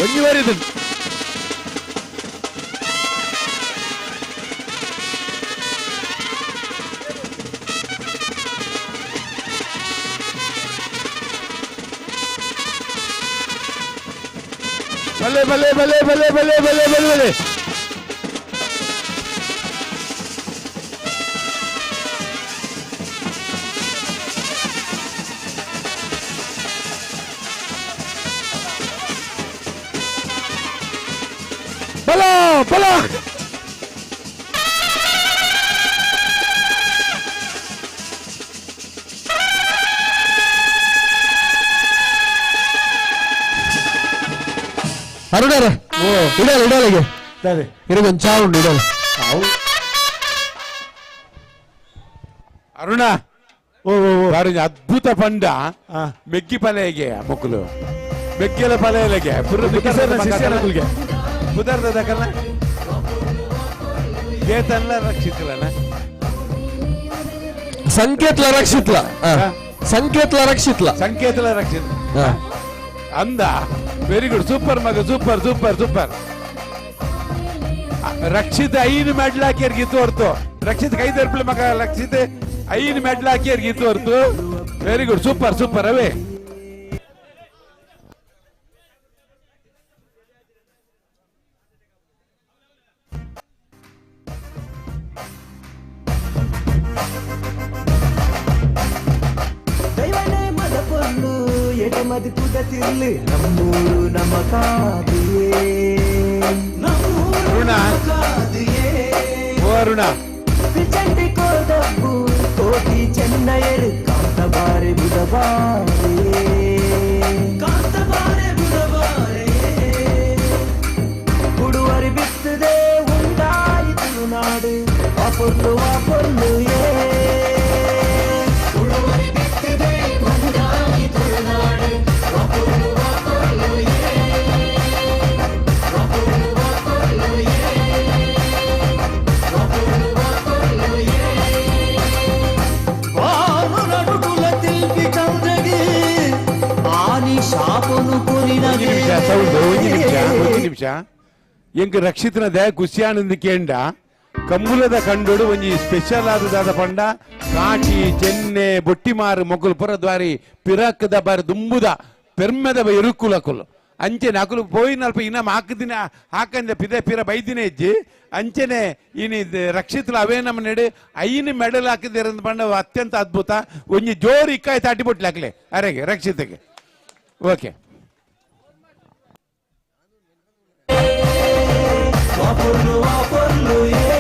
ಒಂಜಿ ಬಾರಿ ಇದು ಬಲೆ ಬಲೆ ಬಲೆ ಬಲೆ ಬಲೆ ಬಲೆ ಬಲೆ ಬಲೆ ಬಲ ಬಲ ಅರುಣರೇ ಇಡಲ್ಲ ಇಡಲಿಗೆ ಇರಗೊಂದು ಚಾ ಉಂಟು ಇಡಲ್ಲ ಅರುಣ ಅದ್ಭುತ ಪಂಡ ಮೆಗ್ಗಿ ಪಲೆಗೆ ಮೊಕ್ಕಲು ಮೆಗ್ಗೆಲ ಪಲೆಗೆ ಪುದರ್ದ ಕಲ್ಲ ಗೇತನ್ಲ ರಕ್ಷಿತಲನ ಸಂಕೇತ್ಲ ರಕ್ಷಿತ್ಲ ಸಂಕೇತ್ಲ ರಕ್ಷಿತ್ಲ ಸಂಕೇತಲ ರಕ್ಷಿತ್ ಅಂದ very good super ಮಗ super super super. Rakshit 5 medal ಹಾಕಿಯರ್ ಗಿತ್ತು ಹೊರ್ತು. ರಕ್ಷಿತ್ ಕೈ ತರ್ಪಲಿ ಮಗ. ರಕ್ಷಿತ್ 5 ಮೆಡ್ಲ್ ಹಾಕಿಯರ್ ಗಿತ್ತು ಹೊರ್ತು. Very good, super super ಅವೇ. ದೈವನೇ ಮದ ಪೊಲ್ಲು ಎಡಮದಿ ಕುದತಿರ್ಲಿ ನಮ್ಮೂರು ನಮ್ಮ ಕಾದಿಯೇ ಅರುಣ, ಓ ಅರುಣ, ಪಿಚಂಡಿ ಕೋದಪ್ಪು ಕೋಟಿ ಚೆನ್ನಯರು ಕಾಂತಬಾರೆ ಬುಧಬಾರೆ ಕಾಂತಬಾರೆ ಬುಧಬಾರೆ ಕುಡುವರಿ ಬಿತ್ತದೆ ಉಂಡಾಯಿತು ನಾಡು ಆ ಪೊಲ್ಲು ಆ ಪೊಲ್ಲು ಏ ಕುಡುವರಿ ಬಿತ್ತದೆ ಉಂಡಾಯಿತು ನಾಡು ಆ ಪೊಲ್ಲು ಆ ಪೊಲ್ಲು ಏ ಆ ಪೊಲ್ಲು ಆ ಪೊಲ್ಲು ಏ ಆ ಪೊಲ್ಲು ಆ ಪೊಲ್ಲು ಏ వాను నడుకుల తిల్పి చంద్రగి ఆని ಶಾಪನು ಒಂಜಿ ನಿಮಿಷ ಸೌಂಡ್, ಒಂಜಿ ನಿಮಿಷ, ಒಂಜಿ ನಿಮಿಷ. ಎಂಕ್ ರಕ್ಷಿತನ ದಯ ಖುಷಿಯಾನಂದ ಕೇಂಡ ಕಂಬುಲದ ಕಂಡೋಡು ಒಂಜಿ ಸ್ಪೆಷಲ್ ಆದದಾದ ಪಂಡ ಕಾಟಿ ಚೆನ್ನೆ ಬೊಟ್ಟಿಮಾರು ಮೊಕುಲು ಪುರ ದ್ವಾರಿ ಪಿರಕ್ಕದ ಬಾರಿ ದುಂಬುದ ಪೆರ್ಮೆದ ಇರುಕುಲಕುಲು ಅಂಚೆನೆ ಅಕುಲು ಪೋಯಿನಲ್ಪ ಇನ್ನ ಹಾಕದಿನ ಹಾಕಂದೆ ಪಿದೆ ಪಿರ ಬೈದಿನ ಇಜ್ಜಿ. ಅಂಚೆನೆ ಇನಿ ರಕ್ಷಿತ್ಲ ಅವೇ ನಮ್ಮ ನೆಡೆ 5 ಮೆಡಲ್ ಹಾಕಿದ್ದೀರ ಪಂಡ ಅತ್ಯಂತ ಅದ್ಭುತ. ಒಂಜಿ ಜೋರು ಇಕ್ಕಾಯ್ ತಾಟಿ ಬೊಟ್ಲಿ ಹಾಕ್ಲೆ ಅರೆಗೆ ರಕ್ಷಿತಗೆ. ಓಕೆ. ವಾಪೊಲ್ಲು ವಾಪೊಲ್ಲು ಏ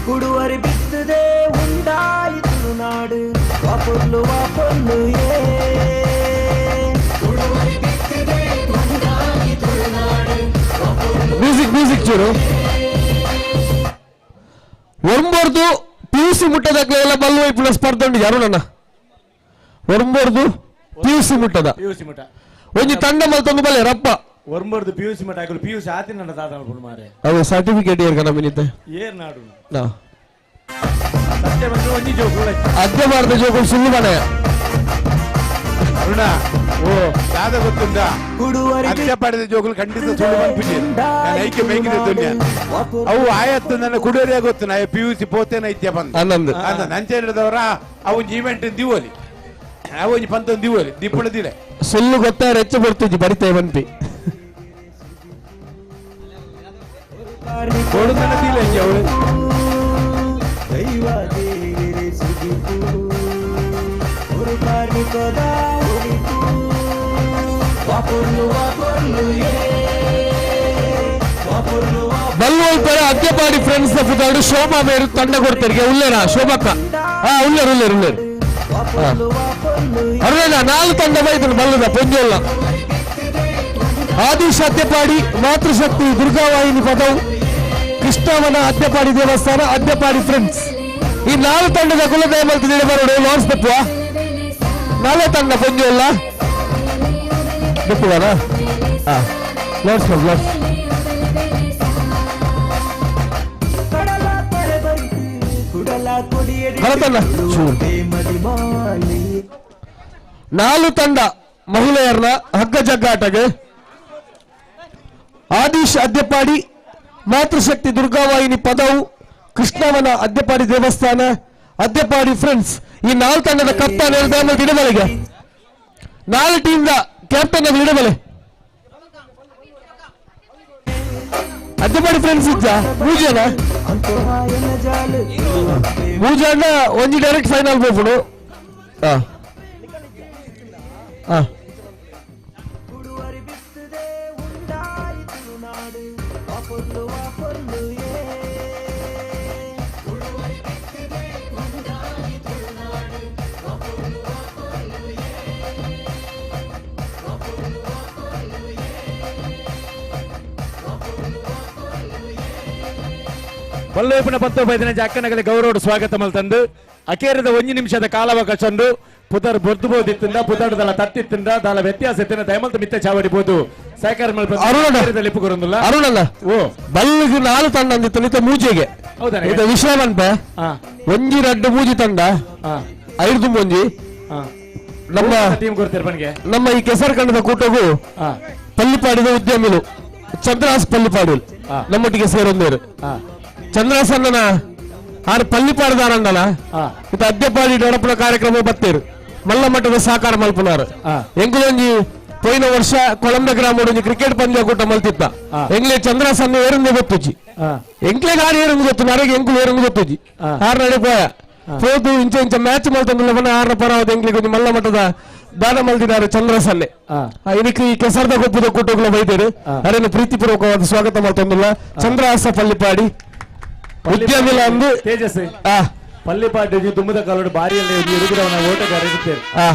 ಕುಡುವರಿ ಬಿತ್ತದೆ ಉಂಡಾಯಿತು ನಾಡು ವಾಪೊಲ್ಲು ವಾಪೊಲ್ಲು ಏ ಕುಡುವರಿ ಬಿತ್ತದೆ ಉಂಡಾಯಿತು ನಾಡು ಮ್ಯೂಸಿಕ್ ಮ್ಯೂಸಿಕ್ ಚೂರು ಒರ್ಂಬೋರ್ದು ಪಿಯುಸಿ ಮುಟ್ಟದಾಗ್ಲೆಲ್ಲ ಬಲ್ಲು ಇಪ್ಪುನ ಸ್ಪರ್ಧೆ ಉಂಟು ಅರುಣಣ್ಣ. ಒರ್ಂಬೋರ್ದು ಪಿಯುಸಿ ಮುಟ್ಟದ ಪಿಯುಸಿ ಮುಟ್ಟ ಒಂಜಿ ತಂಡ ಮಲ್ತೊಂದು ಬಲ್ಲೆ ರಪ್ಪ. ಒರ್ಂಬೋರ್ದು ಪಿಯುಸಿ ಮಟ್ಟ ಹಾಕಲು ಪಿಯುಸಿ ಆತಿನ ನನ್ನ ತಾತ ಅನ್ಕೊಂಡು ಮಾರೆ. ಅವು ಸರ್ಟಿಫಿಕೇಟ್ ಏರ್ಕ ನಮ್ಮಿನಿತ್ತೆ ಏರ್ ನಾಡು ನಾ ಸತ್ಯ ಬಂದ್ರೆ ಒಂಜಿ ಜೋಕುಲು ಅದ್ಯ ಭಾರತ ಜೋಕುಲು ಸುಳ್ಳು ಮನೆಯ. ಅರುಣ, ಓ ದಾದ ಗೊತ್ತುಂಡ ಅತ್ಯ ಪಡೆದ ಜೋಕುಲು ಖಂಡಿತ ಸುಳ್ಳು ಮನ್ಪುಜಿ. ನಾನು ಐಕೆ ಬೇಕಿದೆ ದುನ್ಯ ಅವು ಆಯತ್ತು ನನ್ನ ಕುಡಿಯೋರೇ ಗೊತ್ತು. ನಾ ಪಿಯುಸಿ ಪೋತೇನ ಇದ್ಯ ಬಂದ ಅನ್ನಂದು. ಅಂದ ನಂಚೆ ಹಿಡಿದವರ ಅವು ಈವೆಂಟ್ ದಿವೋಲಿ ಅವು ಒಂಜಿ ಪಂತ ದಿವೋಲಿ ದಿಪ್ಪಳದಿಲ್ಲ. ಸುಳ್ಳು ಗೊತ್ತಾರ ಹೆಚ್ಚು ಬರ್ತಿದ್ದಿ ಬರಿತೇ ಬನ್ಪಿ. ಕೊಡುದನ ದಿಲ್ಲ ಅವಳು. ದೈವ ದೇವಿರೆ ಸುಗಿಪು ஒரு ಕಾರ್ಮಿಕದ ಉಳಿಪು ವಾಪೊಲ್ಲು ವಾಪೊಲ್ಲು ಏ ವಾಪೊಲ್ಲು ಬಲ್ವಲ್ಪರ ಅದ್ಯಪಾಡಿ ಫ್ರೆಂಡ್ಸ್ ಪುತಾಡು ಶೋಭಾ ಮೇರು ತಂಡ ಕೊಡ್ತಾರೆ ಉಲ್ಲೇರಾ ಶೋಭಕ್ಕ. ಹಾ ಉಲ್ಲೇರು ಉಲ್ಲೇರು ಉಲ್ಲೇರು. ಅರುಣ 4 ತಂಡ ಬೈತನು ಬಲ್ಲದ ಪೊಂಜೆಲ್ಲ. ಆದೀಶ್ ಅದ್ಯಪಾಡಿ, ಮಾತೃಶಕ್ತಿ ದುರ್ಗಾವಾಹಿನಿ ಪದವು, ಕೃಷ್ಣವನ ಅದ್ಯಪಾಡಿ ದೇವಸ್ಥಾನ, ಅದ್ಯಪಾಡಿ ಫ್ರೆಂಡ್ಸ್. ಈ 4 ತಂಡದ ಕುಲದಯ ಮಲ್ತಿದೆ ಬರೋಡು ಲಾನ್ಸ್ ತಪ್ಪುವ ನಾಲ್ಕು ತಂಡ ಪೊಂಜೆಲ್ಲ ಬಿಪ್ಪುವನ. ಹಾ ಲಾನ್ಸ್ ಲಾನ್ಸ್. ಕಡಲ ತರೆ ಬೈತು ಕುಡಲ ಕೊಡಿಯಡಿ ಭರತಣ್ಣ ಮದಿಮಾಲಿ 4 ತಂಡ ಮಹಿಳೆಯರನ್ನ ಹಗ್ಗ ಜಗ್ಗಾಟಗೆ ಆದೀಶ್ ಅದ್ಯಪಾಡಿ, ಮಾತೃಶಕ್ತಿ ದುರ್ಗಾವಾಹಿನಿ ಪದವು, ಕೃಷ್ಣವನ ಅದ್ಯಪಾಡಿ ದೇವಸ್ಥಾನ, ಅದ್ಯಪಾಡಿ ಫ್ರೆಂಡ್ಸ್. ಈ 4 ತಂಡದ ಕಪ್ತಾನ್ ಇಡಬಲೆಗೆ 4 team the captain ಅದು ಇಡಬಲೆ. ಅದ್ಯಪಾಡಿ ಫ್ರೆಂಡ್ಸ್ ಇದ್ದ ಮೂಜನ ಮೂಜಣ್ಣ ಒಂಜಿ ಡೈರೆಕ್ಟ್ ಫೈನಲ್ ಹೋಗ್ಬಿಡು. ಹಾ ಹಾ ಕುಡುವರಿ ಬಿತ್ತದೆ ಉಂಡಾಯಿತು ನಾಡು ವಾಪೊಲ್ಲು ವಾಪೊಲ್ಲು ಏ ಕುಡುವರಿ ಬಿತ್ತದೆ ಉಂಡಾಯಿತು ನಾಡು ವಾಪೊಲ್ಲು ವಾಪೊಲ್ಲು ಏ ವಾಪೊಲ್ಲು ವಾಪೊಲ್ಲು ಏ ವಾಪೊಲ್ಲು ವಾಪೊಲ್ಲು ಏ ಬಲ್ಲೋಪನ ಪಂತೋಪೈದಿನ ಅಕ್ಕನಗಲೆ ಗೌರವ ಸ್ವಾಗತ ಮಲ್ತಂದು ಅಕೇರದ ಒಂಜಿ ನಿಮಿಷದ ಕಾಲಾವಕಾಶ ಉಂಡು. ಪುದರ್ ಬೊರ್ದು ಬೋದಿತ್ತಿಂದ ಪುದರ್ದಲ ತತ್ತಿತ್ತಿಂದ ದಾಲ ವ್ಯತ್ಯಾಸ ಎತ್ತಿನ ದಯಮಲ್ತ ಮಿತ್ತ ಚಾವಡಿ ಬೋದು ಸಹಕಾರ ಅರುಣಣ್ಣ. ಲಿಪ್ಪುಕೊರೊಂದುಲ್ಲ. ಅರುಣಣ್ಣ ಓ ಬಲ್ಲಿಗೆ 4 ತಂಡ ಅಂದಿತ್ತು ನಿತ ಮೂಜೆಗೆ. ಹೌದಾ? ಇದು ವಿಷಯ ಬಂತ ಒಂಜಿ ರಡ್ಡು ಮೂಜಿ ತಂಡ ಐದು ಒಂಜಿ ನಮ್ಮ ಟೀಮ್ ಕೊಡ್ತೀರ ಬನ್ಗೆ ನಮ್ಮ ಈ ಕೆಸರು ಕಂಡದ ಕೂಟಗೂ ಪಲ್ಲಿಪಾಡಿದ ಉದ್ಯಮಿಲು ಚಂದ್ರಹಾಸ್ ಪಲ್ಲಿಪಾಡು. ನಮ್ಮೊಟ್ಟಿಗೆ ಸೇರೊಂದೇರು ಚಂದ್ರಸನ್ನನ ಆರು ಪಲ್ಲಿಪಾಡದಾರಂಡಲ ಇತ್ತ ಅದ್ಯಪಾಡಿ ನಡಪುನ ಕಾರ್ಯಕ್ರಮ ಬತ್ತೇರು ಮಲ್ಲ ಮಟ್ಟದ ಸಾಕಾರ ಮಲ್ಪುನಾರು ಎಂಗುಲೊಂಜಿ ಪೋಯಿನ ವರ್ಷ ಕೊಳಂಬೆ ಗ್ರಾಮ ಕ್ರಿಕೆಟ್ ಪಂದ್ಯ ಕೂಟ ಮಲ್ತಿತ್ತ ಎಂಗ್ಲೆ ಚಂದ್ರಸನ್ನ ಏರಂದು ಗೊತ್ತುಜಿ ಎಂಕ್ಲೆ ಗಾಡಿ ಏರಂದು ಗೊತ್ತು ನರಗೆ ಎಂಕುಲು ಏರಂದು ಗೊತ್ತುಜಿ ಆರು ನಡೆ ಪೋಯ ಪೋದು ಇಂಚ ಇಂಚ ಮ್ಯಾಚ್ ಮಲ್ತಂದಿಲ್ಲ ಬನ್ನ ಆರ್ನ ಪರವಾದ ಎಂಕ್ಲೆಗೆ ಒಂಜಿ ಮಲ್ಲ ಮಟ್ಟದ ದಾನ ಮಲ್ದಿನಾರು ಚಂದ್ರಸನ್ನೆ ಇದಕ್ಕೆ ಈ ಕೆಸರದ ಗೊಪ್ಪದ ಕೂಟಗಳ ಬೈದೇರು ಅರೇನು ಪ್ರೀತಿಪೂರ್ವಕವಾದ ಸ್ವಾಗತ ಮಲ್ತೊಂದಿಲ್ಲ ಚಂದ್ರಹಾಸ ಪಲ್ಲಿಪಾಡಿ ಉದ್ಯಮಿಲ ಅಂದು ತೇಜಸ್ ಪಲ್ಲಿಪಾಡಿ ತುಂಬದ ಕಾಲೋಡು ಬಾರಿಯಲ್ಲಿ ಎದುರುಗಿರವನ ಓಟಗಾರ ಇರ್ತೇವೆ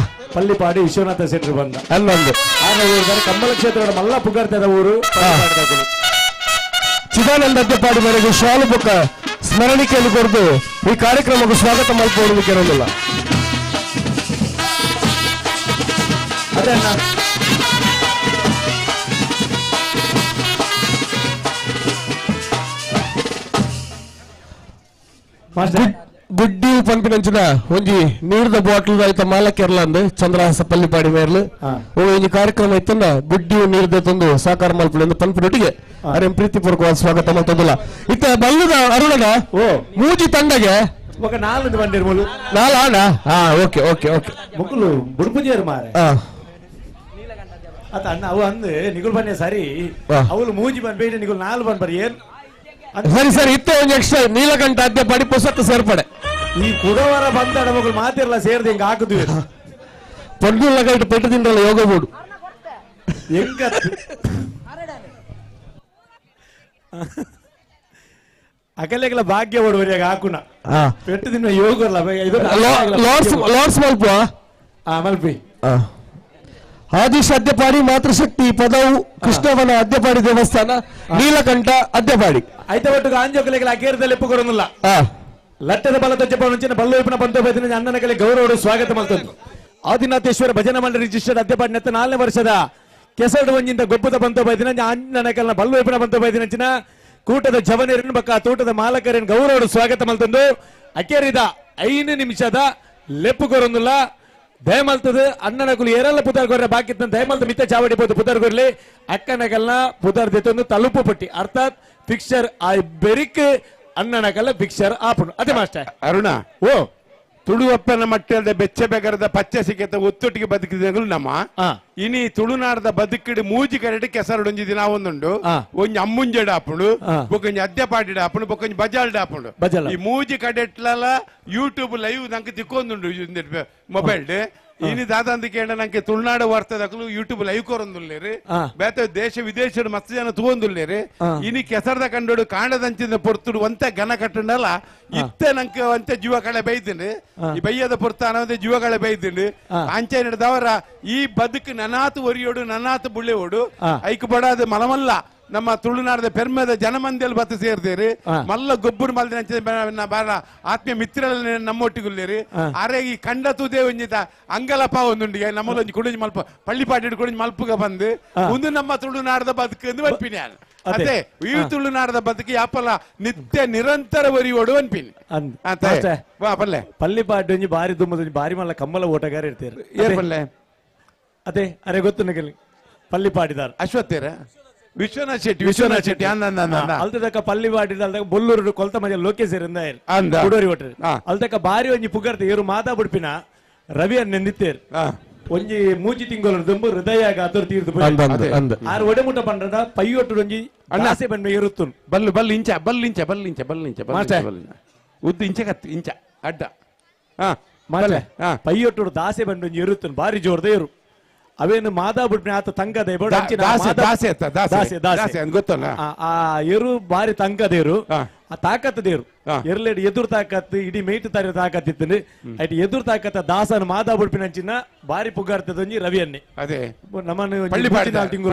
ಪಲ್ಲಿಪಾಡಿ ವಿಶ್ವನಾಥ ಶೆಟ್ಟರು ಬಂದ ಅಲ್ಲೊಂದು ಆಗ ಊರು ಕಮ್ಮಲ ಕ್ಷೇತ್ರದ ಮಲ್ಲ ಪುಗಾರ್ತೆದ ಊರು ಪಲ್ಲಿಪಾಡಿದ ಚಿದಾನಂದ ಅದ್ದಪಾಡಿ ಮೇರೆಗೆ ಶಾಲು ಬೊಕ್ಕ ಸ್ಮರಣಿಕೆಯನ್ನು ಕೊರದು ಈ ಕಾರ್ಯಕ್ರಮಕ್ಕೆ ಸ್ವಾಗತ ಮಲ್ಪೋಡಲಿಕ್ಕೆ ಇರೋದಿಲ್ಲ. ಗುಡ್ಡಿ ಪಂಪಿನಂಚಿನ ಒಂಜಿ ನೀರ್ದ ಬಾಟಲ್ ಆಯ್ತ ಮಾಲಕ್ಕೆರ್ಲ ಅಂದ್ ಚಂದ್ರಹಾಸ ಪಲ್ಲಿಪಾಡಿ ಮೇರ್ಲು ಒಂಜಿ ಕಾರ್ಯಕ್ರಮ ಇತ್ತಂದ ಗುಡ್ಡಿ ನೀರ್ದ ತಂದು ಸಾಕಾರ ಮಲ್ಪುಂಡು ಪಂಪಿನೊಟ್ಟಿಗೆ ಅರೆ ಪ್ರೀತಿಪೂರ್ವಕವಾದ ಸ್ವಾಗತ ಮಲ್ತೊಂದಿಲ್ಲ. ಇತ್ತ ಬಲ್ಲದ ಅರುಣನ ಮೂಜಿ ತಂಡಗೆ ఒక ನಾಲ್ಕು ಬಂದಿರು ಮುಲು ನಾಲ್ ಹಾ okay okay okay ಮುಕ್ಕುಲು ಬುಡ್ಪುಜಿಯರು ಮಾರೆ ಅತ್ತ ಅಣ್ಣ ಅವು ಅಂದು ನಿಗುಲ್ ಬನ್ನಿ ಸರಿ ಅವಳು ಮೂಜಿ ಬಂದ್ಬೇಡಿ ನಿಗುಲ್ ನಾಲ್ ಬಂದ್ ಬರಿ ಏನ್ ಸರಿ ಸರಿ ಇತ್ತೆ ಒಂದು ಎಕ್ಸ್ಟ್ರಾ ನೀಲಕಂಠ ಅದ್ಯ ಪಡಿ ಪುಸ್ತಕ ಸೇರ್ಪಡೆ ಈ ಕುಡವರ ಬಂದ ಮಗಳು ಮಾತಿರಲ್ಲ ಸೇರ್ದು ಹಿಂಗ ಹಾಕುದು ಪೊಡ್ಡುಲ್ಲ ಕೈಟ್ ಪೆಟ್ಟು ತಿಂದ್ರಲ್ಲ ಯೋಗ ಬೋಡು ಹೆಂಗ ಅಕಲೆಗಳ ಭಾಗ್ಯ ಓಡುವರಿಯಾಗ ಹಾಕುಣ ಪೆಟ್ಟು ತಿನ್ನ ಯೋಗ ಲಾರ್ಡ್ಸ್ ಮಲ್ಪ ಮಲ್ಪಿ ಆದಿಶ್ ಅದ್ಯಪಾಡಿ ಮಾತೃಶಕ್ತಿ ಪದವು ಕೃಷ್ಣವನ ಅದ್ಯಪಾಡಿ ದೇವಸ್ಥಾನ ನೀಲಕಂಠ ಅದ್ಯಪಾಡಿ ಐತ ಒಟ್ಟು ಆಂಜೋಕಲೆಗಳ ಅಕೇರದಲ್ಲಿ ಎಪ್ಪುಕೊಡೋದಿಲ್ಲ ಲಟ್ಟದ ಬಲ ತೊಜ್ಜಪ್ಪ ಮುಂಚಿನ ಬಲ್ಲೋಯ್ಪನ ಬಂತೋಬೈತಿನ ಅಣ್ಣನ ಕಲೆ ಗೌರವರು ಸ್ವಾಗತ ಮಲ್ತಂದು ಆದಿನಾಥೇಶ್ವರ ಭಜನಾ ಮಂಡಳಿ ರಿಜಿಸ್ಟರ್ಡ್ ಅದ್ಯಪಾಡಿ ನೆತ್ತ 4ನೇ ವರ್ಷದ ಕೆಸರಡು ಒಂಜಿಂದ ಗೊಬ್ಬದ ಬಂತೋಬೈತಿನ ಅಣ್ಣನ ಕಲ್ನ ಬಲ್ಲೋಯ್ಪನ ಬಂತೋಬೈತಿನ ಕೂಟದ ಜವನೇರಿನ ಬಕ್ಕ ತೋಟದ ಮಾಲಕರೇನು ಗೌರವರು ಸ್ವಾಗತ ಮಲ್ತಂದು ಅಕೇರಿದ 5 ನಿಮಿಷದ ಲೆಪ್ಪುಕೊರೊಂದಿಲ್ಲ ದಯಮಲ್ತದ ಅಣ್ಣನಕುಲು ಏರೆಲ್ಲ ಪುದಾರ್ ಗೊರ್ರೆ ಬಾಕಿ ದಯಮಲ್ತ ಮಿತ್ತ ಚಾವಡಿ ಬೋದು ಪುದಾರ್ ಗೊರ್ಲಿ ಅಕ್ಕನಕಲ್ನ ಪುದಾರ್ ದೆತ್ತೊಂದು ತಲುಪು ಪಟ್ಟಿ ಅರ್ಥಾತ್ ಫಿಕ್ಸರ್ ಆ ಬೆರಿಕ್ ಅಣ್ಣನಕಲ್ಲ ಫಿಕ್ಸರ್ ಆಪುಣು ಅದೇ ಮಾಸ್ಟರ್ ಅರುಣ ಓ ತುಳುವಪ್ಪನ ಮಟ್ಟದ ಬೆಚ್ಚ ಬೆಗರದ ಪಚ್ಚೆ ಸಿಕ್ಕತ್ತ ಒತ್ತೊಟ್ಟಿಗೆ ಬದುಕಿದಗಳು ನಮ್ಮ ಇನಿ ತುಳುನಾಡದ ಬದುಕಿಡು ಮೂಜಿ ಕರೆಡು ಕೆಸರುಡೊಂಜಿ ದಿನ ಒಂದುಂಡು ಒಂಜಿ ಅಮ್ಮುಂಜೆಡ್ ಆಪುಂಡು ಬೊಕೊಂಜಿ ಅದ್ಯಪಾಟಿಡ್ ಆಪುಂಡು ಬೊಕೊಂಜಿ ಬಜಾಲ್ಡ್ ಆಪುಂಡು ಈ ಮೂಜಿ ಕಡೆಟ್ಲಲ ಯೂಟ್ಯೂಬ್ ಲೈವ್ ನಂಗೆ ತಿಕ್ಕೊಂದುಂಡು ಮೊಬೈಲ್ ಇನಿ ದಾದಂದ ಕೇಂದ್ರ ನಂಗೆ ತುಳುನಾಡು ವಾರ್ತದಕಲು ಯೂಟ್ಯೂಬ್ ಲೈವ್ ಕೊರೊಂದುಲ್ಲೇರಿ ಬೇತೆ ದೇಶ ವಿದೇಶಡ್ ಮಸ್ತ್ ಜನ ತೂವೊಂದುಲ್ಲೇರಿ ಇನಿ ಕೆಸರದ ಕಂಡೋಡು ಕಾಂಡದಂಚಿನ ಪೊರ್ತುಡು ಒಂತೆ ಘನ ಕಟ್ಟಂಡಲ್ಲ ಇತ್ತೆ ನಂಗೆ ಒಂತೆ ಜೀವಕಳೆ ಬೈತೀನಿ ಈ ಬೈಯದ ಪೊರ್ತ ಅನ್ನೋದೇ ಜೀವಕಳೆ ಬೈತೀನಿ ಅಂಚೆ ನಡೆದವರ ಈ ಬದುಕು ನನಾತು ಒರಿಯೋಡು ನನಾತು ಬುಳ್ಳೆಯೋಡು ಐಕ್ ಬಡಾದ ಮಲಮಲ್ಲ ನಮ್ಮ ತುಳುನಾಡದ ಪೆರ್ಮೆದ ಜನಮಂದಿಯಲ್ಲಿ ಬತ್ತ ಸೇರ್ದೇರಿ ಮಲ್ಲ ಗೊಬ್ಬರ ಮಲ್ದಿನ ಬಾರ ಆತ್ಮೀಯ ಮಿತ್ರರಲ್ಲಿ ನಮ್ಮೊಟ್ಟಿಗುಲ್ಲೇರಿ ಅರೆ ಈ ಕಂಡ ತೂದೇ ಒಂಜಿತ ಅಂಗಲಪ್ಪ ಒಂದುಂಡಿಗೆ ನಮ್ಮಲ್ಲೊಂಜಿ ಕುಡಿಂಜಿ ಮಲ್ಪ ಪಳ್ಳಿಪಾಟಿ ಕುಡಿಂಜಿ ಮಲ್ಪುಗ ಬಂದು ಒಂದು ನಮ್ಮ ತುಳುನಾಡದ ಬದುಕು ಎಂದು ಅನ್ಪಿನಿ ಅದೇ ಈ ತುಳುನಾಡದ ಬದುಕು ಯಾಪಲ್ಲ ನಿತ್ಯ ನಿರಂತರ ಒರಿಯೋಡು ಅನ್ಪಿನಿ ಪಲ್ಲೆ ಪಳ್ಳಿಪಾಟಿ ಒಂಜಿ ಬಾರಿ ದುಮ್ಮದ ಬಾರಿ ಮಲ್ಲ ಕಮ್ಮಲ ಓಟಗಾರ ಇರ್ತೀರಿ ಪಲ್ಲೆ ಅದೇ ಅರೆ ಗೊತ್ತು ನಗಲಿ ಪಳ್ಳಿಪಾಡಿದಾರ ಅಶ್ವತ್ಥೇರ ವಿಶ್ವನಾಥ್ ಶೆಟ್ಟಿ ವಿಶ್ವನಾಥ್ ಶೆಟ್ಟಿ ಅಲ್ತದಕ್ಕ ಪಲ್ಲಿ ಬಾಟಿದ ಅಲ್ದಕ್ಕ ಬೊಲ್ಲೂರು ಕೊಲ್ತ ಮಜ ಲೋಕೇಶ್ ಕುಡೋರಿ ಒಟ್ಟರು ಅಲ್ತಕ್ಕ ಬಾರಿ ಒಂಜಿ ಪುಗರ್ತೆ ಏರು ಮಾತಾ ಬುಡ್ಪಿನ ರವಿ ಅನ್ನೆಂದಿತ್ತೇರು ಒಂಜಿ ಮೂಜಿ ತಿಂಗಳು ದುಂಬು ಹೃದಯ ಗಾತರು ತೀರ್ದು ಆರು ಒಡೆ ಮುಟ್ಟ ಪಂಡ್ರ ಪೈಯೊಟ್ಟು ಒಂಜಿ ಆಸೆ ಬಂದ ಏರುತ್ತು ಬಲ್ಲು ಬಲ್ಲು ಇಂಚ ಬಲ್ಲು ಇಂಚ ಬಲ್ಲು ಇಂಚ ಬಲ್ಲು ಇಂಚ ಬಲ್ಲು ಉದ್ದು ಇಂಚ ಕತ್ತು ಇಂಚ ಅಡ್ಡ ಪೈಯೊಟ್ಟು ದಾಸೆ ಬಂದು ಒಂಜಿ ಏರುತ್ತು ಬಾರಿ ಜೋರ್ದ ಏರು ಅವೇನು ಮಾದಾ ಬಿಟ್ಬಿನ ಆತ ತಂಕದ ದಾಸೆ ದಾಸೆ ಗೊತ್ತಲ್ಲ ಆ ಎರು ಬಾರಿ ತಂಕದೇರು ಆ ತಾಕತ್ತದೇರು ಎರ್ಲೇಡು ಎದುರು ತಾಕತ್ತು ಇಡೀ ಮೇಟ್ ತಾರಿ ತಾಕತ್ತಿತ್ತು ಐಟ್ ಎದುರು ತಾಕತ್ತ ದಾಸನ ಮಾದಾ ಬಿಡ್ಪಿನ ಅಂಚಿನ ಬಾರಿ ಪುಗಾರ್ತದೊಂಜಿ ರವಿಯನ್ನೇ ಅದೇ ನಮ್ಮನ್ನು ತಿಂಗಳು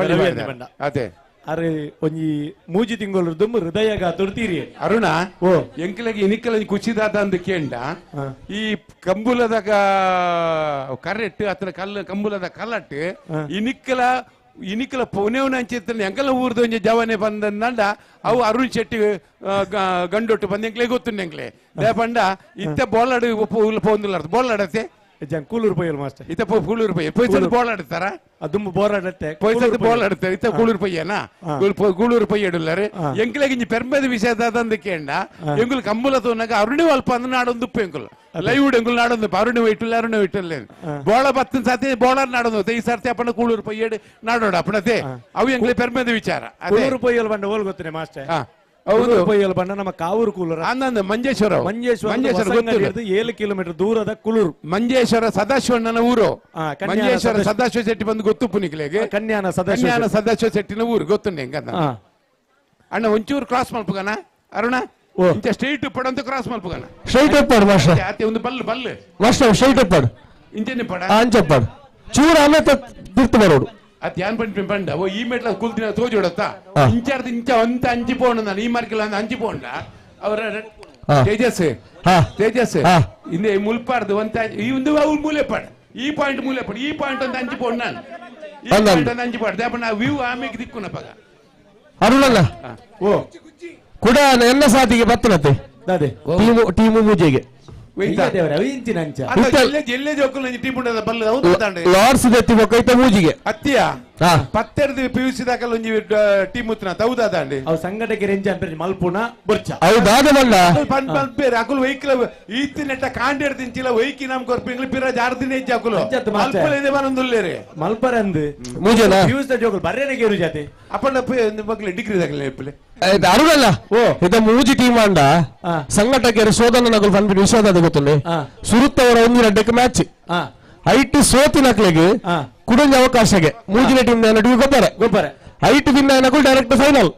ಪಳ್ಳಿ ಬಂಡ ಅದೇ ಅರೆ ಒಂಜಿ ಮೂಜಿ ತಿಂಗಳು ದುಂಬು ಹೃದಯ ಗಾತುಡು ತೀರಿ ಅರುಣ ಓ ಎಂಕಲೆಗೆ ಇನಿಕಲ ಖುಷಿದಾದ ಅಂದ ಕೇಂಡ ಈ ಕಂಬುಲದ ಕರೆಟ್ ಅತ್ರ ಕಲ್ಲು ಕಂಬುಲದ ಕಲ್ಲಟ್ಟು ಇನಿಕ್ಕಲ ಇನಿಕಲ ಪುಣೆವನ ಅಂಚಿತ್ತ ಎಂಕಲ ಊರ್ದ ಒಂಜಿ ಜವನೆ ಬಂದಂಡ ಅವು ಅರುಣ್ ಶೆಟ್ಟಿ ಗಂಡೊಟ್ಟು ಬಂದ ಎಂಕ್ಲೆ ಗೊತ್ತುಂಡು ಎಂಕ್ಲೆ ದೇಪಂಡ ಇತ್ತೆ ಬೋಲಾಡು ಪೋಂದುಲ್ಲ ಬೋಲಾಡತೆ ಜನ ಕೂಲೂರು ಪೊಯ್ಯಲ್ ಮಾಸ್ಟರ್. ಇತ್ತ ಕೂಲೂರು ಪೊಯ್ಯ ಪೊಯ್ಸದ ಬೋಲ್ ಆಡ್ತಾರ? ದುಂಬು ಬೋರ್ ಆಡತ್ತೆ. ಪೊಯ್ಸದ ಬೋಲ್ ಆಡ್ತಾರೆ. ಇತ್ತ ಕೂಲೂರು ಪೊಯ್ಯನಾ? ಕೂಲೂರು ಪೊಯ್ಯ ಇಡುಲ್ಲಾರೆ. ಎಂಕ್ಲೆಗ್ ಇಂಜಿ ಪೆರ್ಮೆದ ವಿಷಯ ದಾದಂದ ಕೇಂಡ ಎಂಕುಲು ಕಂಬುಲ ತೂನಾಗ ಅರುಣಿ ಅಲ್ಪ ಅಂದ್ ನಾಡೊಂದು ಉಪ್ಪು ಎಂಕುಲು ಲೈವ್ ಎಂಕುಲು ನಾಡೊಂದು ಅರುಣಿ ವೈಟುಲ್ಲ ಅರುಣಿ ವೈಟುಲ್ಲ ಬೋಳ ಬತ್ತಿನ ಸಾತಿ ಬೋಳರ್ ನಾಡೊಂದು ಈ ಸರ್ತಿ ಅಪ್ಪನ ಕೂಳೂರು ಪೊಯ್ಯಡು ನಾಡೋಡ ಅಪ್ಪಣತೆ ಅವು ಎಂಕ್ಲೆ ಪೆರ್ಮೆದ ವಿಚಾರ. ಕೂಲೂರು ಪೊಯ್ಯಲ್ ಬಂಡ ಓಲ್ ಗೊತ್ತನೆ ಮಾಸ್ಟರ್? ಹೌದು ಪೊಯ್ಯಲ್ ಬಂಡ ನಮ್ಮ ಕಾವೂರು ಕೂಲೂರು ಅಂದಂದು ಮಂಜೇಶ್ವರ ಮಂಜೇಶ್ವರ 7 ಕಿಲೋಮೀಟರ್ ದೂರದ ಕುಲೂರು ಮಂಜೇಶ್ವರ ಸದಾಶಿವಣ್ಣನ ಊರು. ಮಂಜೇಶ್ವರ ಸದಾಶಿವ ಶೆಟ್ಟಿ ಬಂದು ಗೊತ್ತು ಪುನಿಕ್ಲೆಗೆ ಕನ್ಯಾನ ಸದಾಶಿವ ಸದಾಶಿವ ಶೆಟ್ಟಿನ ಊರು ಗೊತ್ತುಂಡೆ ಹೆಂಗ ಅಣ್ಣ ಒಂಚೂರು ಕ್ರಾಸ್ ಮಲ್ಪಗನ ಅರುಣ ಇಂಚ ಸ್ಟ್ರೈಟ್ ಪಡಂತ ಕ್ರಾಸ್ ಮಲ್ಪಗನ ಸ್ಟ್ರೈಟ್ ಅಪ್ಪಾಡು ಮಾಸ್ಟರ್. ಆತೆ ಒಂದು ಬಲ್ಲು ಬಲ್ಲು ಮಾಸ್ಟರ್ ಸ್ಟ್ರೈಟ್ ಅಪ್ಪಾಡು ಇಂಚನೆ ಪಡ ಅಂಚಪ್ಪಾಡು ಚೂರು ಆಮೇಲೆ ತಿರ್ತು ಬರೋಡು ಅದು ಯಾನ್ ಪಂಡ ಪಂಡ ಓ ಈ ಮೆಟ್ಲ ಕುಲ್ತಿನ ತೋಜೋಡತ್ತ ಇಂಚಾರ್ದ ಇಂಚ ಅಂತ ಅಂಚಿ ಪೋಣ ನಾನು ಈ ಮಾರ್ಕಿಲ್ಲ ಅಂತ ಅಂಚಿ ಪೋಂಡ ಅವರ ತೇಜಸ್ ತೇಜಸ್ ಇಂದೇ ಮುಲ್ಪಾರ್ದು ಒಂತ ಈ ಒಂದು ಅವ್ರು ಮೂಲೆ ಪಾಡ್ ಈ ಪಾಯಿಂಟ್ ಮೂಲೆ ಪಾಡ್ ಈ ಪಾಯಿಂಟ್ ಅಂತ ಅಂಚಿ ಪೋಂಡ್ ನಾನು ಈ ಪಾಯಿಂಟ್ ಅಂತ ಅಂಚಿ ಪಾಡ್ದೆ ಅಪ್ಪ ನಾ ವ್ಯೂ ಆಮೇಲೆ ದಿಕ್ಕುನಪ್ಪಾಗ ಅರುಣಲ್ಲ ಓ ಕೂಡ ಎಲ್ಲ ಸಾತಿಗೆ ಬತ್ತನತ್ತೆ ಟೀಮು ಟೀಮು ಮೂಜೆಗೆ ಲಾರ್ಡ್ಸ್ ದೆತ್ತಿ ಬೊಕ್ಕ ಮೂಜಿಗೆ ಅತ್ತಿಯ ಪತ್ತೆರ್ದು ಪಿಯುಸಿ ದಾಖಲೆ ಒಂಜಿ ಟೀಮ್ ಉತ್ತನ ಹೌದಾ ದಾಂಡಿ ಅವು ಸಂಘಟಕರು ಎಂಚ ಅನ್ಪೇರು ಮಲ್ಪುನ ಬೊರ್ಚ ಹೌದಾದ ಮಲ್ಲ ಪನ್ ಪನ್ಪೇರು ಅಕುಲು ವೆಹಿಕಲ್ ಈತಿ ನೆಟ್ಟ ಕಾಂಡೇಡ್ ತಿಂಚಿಲ ವೆಹಿಕಲ್ ನಮ್ ಕೊರ್ಪಿಂಗ್ಲು ಪಿರ ಜಾರ್ದಿನ ಹೆಚ್ಚು ಅಕುಲು ಮಲ್ಪಲೇನೆ ಬನೊಂದುಲ್ಲೇರೆ ಮಲ್ಪರಂದು ಮೂಜೆನ ಪಿಯುಸಿ ಜೋಕುಲು ಬರ್ರೇನೆ ಕೇರು ಜಾತಿ ಅಪ್ಪಣ್ಣ ಮಕ್ಳು ಡಿಗ್ರಿ ದಾಖಲೆ ಇಪ್ಪಲೆ ಅರುಣಲ್ಲ ಇದ ಮೂಜಿ ಟೀಮ್ ಅಂಡ ಸಂಘಟಕರು ಸೋದನ ನಗಲು ಪನ್ಪಿನ ವಿಶ್ವಾದ ಗೊತ್ತುಂಡೆ ಸುರುತ್ತವರ ಒಂದಿನ ಅಡ್ಡಕ್ಕೆ ಮ್ಯಾಚ್ ಐಟ್ ಸೋತಿನಕ್ಲೆಗ್ ಕುಡೊಂಜಿ ಅವಕಾಶಗೆ ಮೂಜಿನ ಟೀಮ್ ನಡುವೆ ಗೊಬ್ಬರ ಗೊಬ್ಬರ ಐಟ್ ವಿನ್ ಆಯ್ನಕುಲು ಡೈರೆಕ್ಟ್ ಫೈನಲ್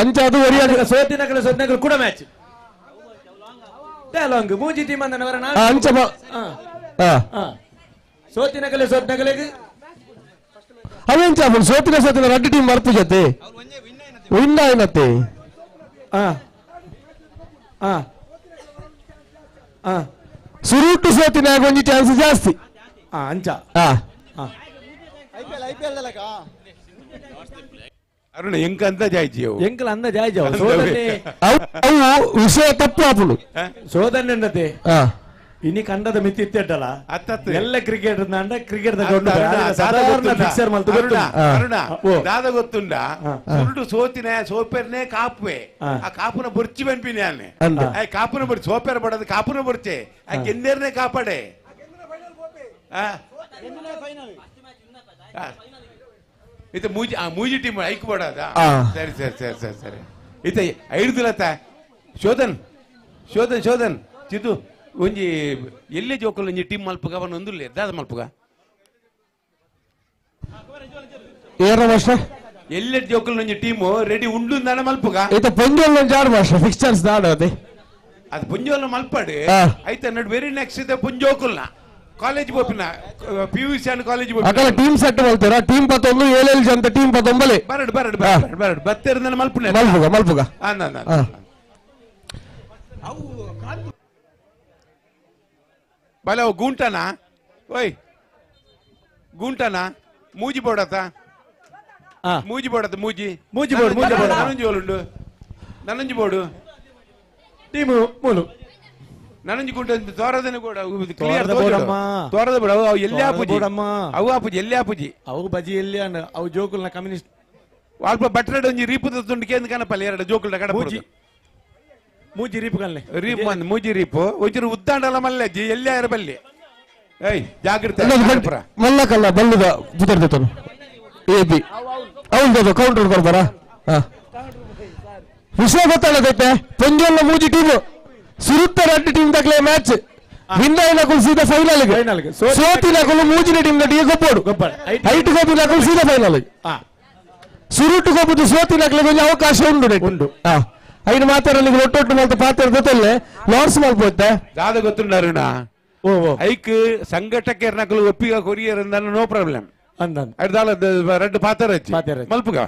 ಅಂಚ ಅದು ಒರಿಯ ಸೋತಿನಕಲೆ ಸೋತಿನಕಲು ಕೂಡ ಮ್ಯಾಚ್ ಮೂಜಿ ಟೀಮ್ ಅಂಚ ಸೋತಿನಕಲೆ ಸೋತಿನಕಲೆಗ್ ಅವೆಂಚ ಸೋತಿನ ಸೋತಿನ ರಡ್ಡು ಟೀಮ್ ಬರ್ಪು ಜೊತೆ ವಿನ್ ಆಯ್ನತ್ತೆ. ಸುರುಟು ಸೋತಿನ ಒಂಜಿ ಚಾನ್ಸ್ ಜಾಸ್ತಿ ಅಂಚ ಅರುಣ ಎಂಕ ಅಂತ ಜಾಯ್ಜಿ ಎಂಕಲ ಅಂದ ಜಾಯ್ಜಿ ಅವು ವಿಷಯ ತಪ್ಪು ಆಪುಂಡು ಸೋದನ್ನೆ ಇನಿ ಕಂಡದ ಮಿತಿ ಇತ್ತೆಡ್ಡಲ್ಲ ಎಲ್ಲ ಕ್ರಿಕೆಟ್ ಕ್ರಿಕೆಟ್ ದಾದ ಗೊತ್ತುಂಡ ಸುರುಟು ಸೋತಿನ ಸೋಪೆರ್ನೆ ಕಾಪುವೆ ಆ ಕಾಪುನ ಬೊರ್ಚಿ ಬನ್ಪಿನಿ ಅನ್ನೆ ಆ ಕಾಪುನ ಬೊರ್ಚಿ ಸೋಪೆರ್ ಬಡದು ಕಾಪುನ ಬೊರ್ಚೆ ಆ ಗೆಂದೇರ್ನೆ ಕಾಪಾಡೆ ಇದು ಮೂಜಿ ಆ ಮೂಜಿ ಟೀಮ್ ಐಕ್ ಬಡದ. ಸರಿ ಸರಿ ಸರಿ ಸರಿ ಸರಿ ಇತ್ತ ಐಡ್ದಿಲತ್ತ ಶೋಧನ್ ಶೋಧನ್ ಶೋಧನ್ ಚಿತು ಒಂಜಿ ಎಲ್ಲೆ ಜೋಕುಲು ಒಂಜಿ ಟೀಮ್ ಮಲ್ಪುಗ ಅವನ ಒಂದುಲ್ಲೆ ದಾದ ಮಲ್ಪುಗ ಏರ ಮಾಸ್ಟರ್ ಎಲ್ಲೆ ಜೋಕುಲು ಒಂಜಿ ಟೀಮ್ ರೆಡಿ ಉಂಡು ಅಂದಾನ ಮಲ್ಪುಗ ಇತ್ತ ಪೊಂಜೋಲ್ ಒಂಜಿ ಆಡು ಮಾಸ್ಟರ್ ಫಿಕ್ಸ್ಚರ್ಸ್ ದಾಡ ಅದೇ ಅದು ಪೊಂಜೋಲ್ನ ಮಲ್ಪಡು ಐತ ನಡು ವೆರಿ ನೆಕ್ಸ್ಟ್ ಇದೆ ಪೊಂಜೋಕುಲ್ನ ಕಾಲೇಜ್ ಪೋಪಿನ ಪಿಯುಸಿ ಅಂಡ್ ಕಾಲೇಜ್ ಅಕಲ ಟೀಮ್ ಸೆಟ್ ಮಲ್ತೇರ ಟೀಮ್ ಪತ್ತೊಂದು ಏಳು ಜನ ಟೀಮ್ ಪತ್ತೊಂಬಲೆ ಬರಡು ಬರಡು ಬರಡು ಬರಡು ಬತ್ತೆರಂದನ ಮಲ್ಪುನೆ ಮಲ್ಪುಗ ಮಲ್ಪುಗ ಅಂದ ಬಲ ಗೂಂಟನಾ ಓಯ್ ಗೂಂಟನಾ ಮೂಜಿ ಬೋಡತ ಮೂಜಿ ಬೋಡತ ಮೂಜಿ ಮೂಜಿ ಬೋಡು ಮೂಜಿ ಬೋಡು ನನಂಜಿ ಓಲುಂಡು ನನಂಜಿ ಬೋಡು ಟೀಮು ಮೂಲು ನನಂಜಿ ಗುಂಟ ತೋರದನೆ ಕೂಡ ಕ್ಲಿಯರ್ ತೋರದ ಬೋಡ ಅವು ಎಲ್ಲಿ ಆಪುಜಿ ಅವು ಆಪುಜಿ ಎಲ್ಲಿ ಆಪುಜಿ ಅವು ಬಜಿ ಎಲ್ಲಿ ಅನ್ನ ಅವು ಜೋಕುಲ್ನ ಕಮ್ಯುನಿಸ್ಟ್ ಅಲ್ಪ ಬಟ್ರಡ್ ಒಂಜಿ ರೀಪುದ ತುಂಡು ಕೇಂದ್ರ ಕನಪಲ್ಲ ಎರಡು ಜೋಕುಲ್ನ ಕಡ ಮೂಜಿ ಮೂಜಿ ರೀಪು ಕಲ್ಲೆ ರೀಪು ಅಂದ್ ಮೂಜಿ ರೀಪು ಒಂಚೂರು ಉದ್ದಾಂಡಲ ಮಲ್ಲಜ್ಜಿ ಎಲ್ಲಿ ಆರ ಬಲ್ಲಿ ಏಯ್ ಜಾಗ್ರತೆ ಮಲ್ಲ ಕಲ್ಲ ಬಲ್ಲುದ ಬುದರ್ದತನು ಎ ಬಿ ಹೌದು ಕೌಂಟರ್ ಕೊಡ್ಬಾರ ವಿಷಯ ಗೊತ್ತಾಗತ್ತೆ ಪೊಂಜೋಲ್ನ ಮೂಜಿ ಟೀಮ್ ಸುರುತ್ತ ರಡ್ಡು ಟೀಮ್ ತಕ್ಲೆ ಮ್ಯಾಚ್ ವಿನ್ ಆಯ್ನಕುಲು ಸೀದಾ ಫೈನಲ್ ಸೋತಿನಕುಲು ಮೂಜಿನ ಟೀಮ್ ನಟ್ಟಿಗೆ ಗೊಬ್ಬೋಡು ಐಟ್ ಗೊಬ್ಬಿನಕುಲು ಸೀದಾ ಫೈನಲ್ ಸುರುಟು ಗೊಬ್ಬುದು ಸೋತಿನಕ್ಲೆ ಕೊಂಚ ಅವಕಾಶ ಉಂಡು ಉಂಡು ಐನು ಮಾತಾಡಲಿ ಒಟ್ಟೊಟ್ಟು ಮಲ್ತ ಪಾತ್ರ ಗೊತ್ತಲ್ಲೇ ಲಾರ್ಡ್ಸ್ ಮಲ್ಪೋತ್ತೆ ದಾದ ಗೊತ್ತುಂಡು ಅರುಣ ಐಕ್ ಸಂಘಟಕರ್ನಕಲು ಒಪ್ಪಿಗ ಕೊರಿಯರ್ ಅಂದಾನ ನೋ ಪ್ರಾಬ್ಲಮ್ ಅಂದ ರೆಡ್ ಪಾತ್ರ ಮಲ್ಪುಗ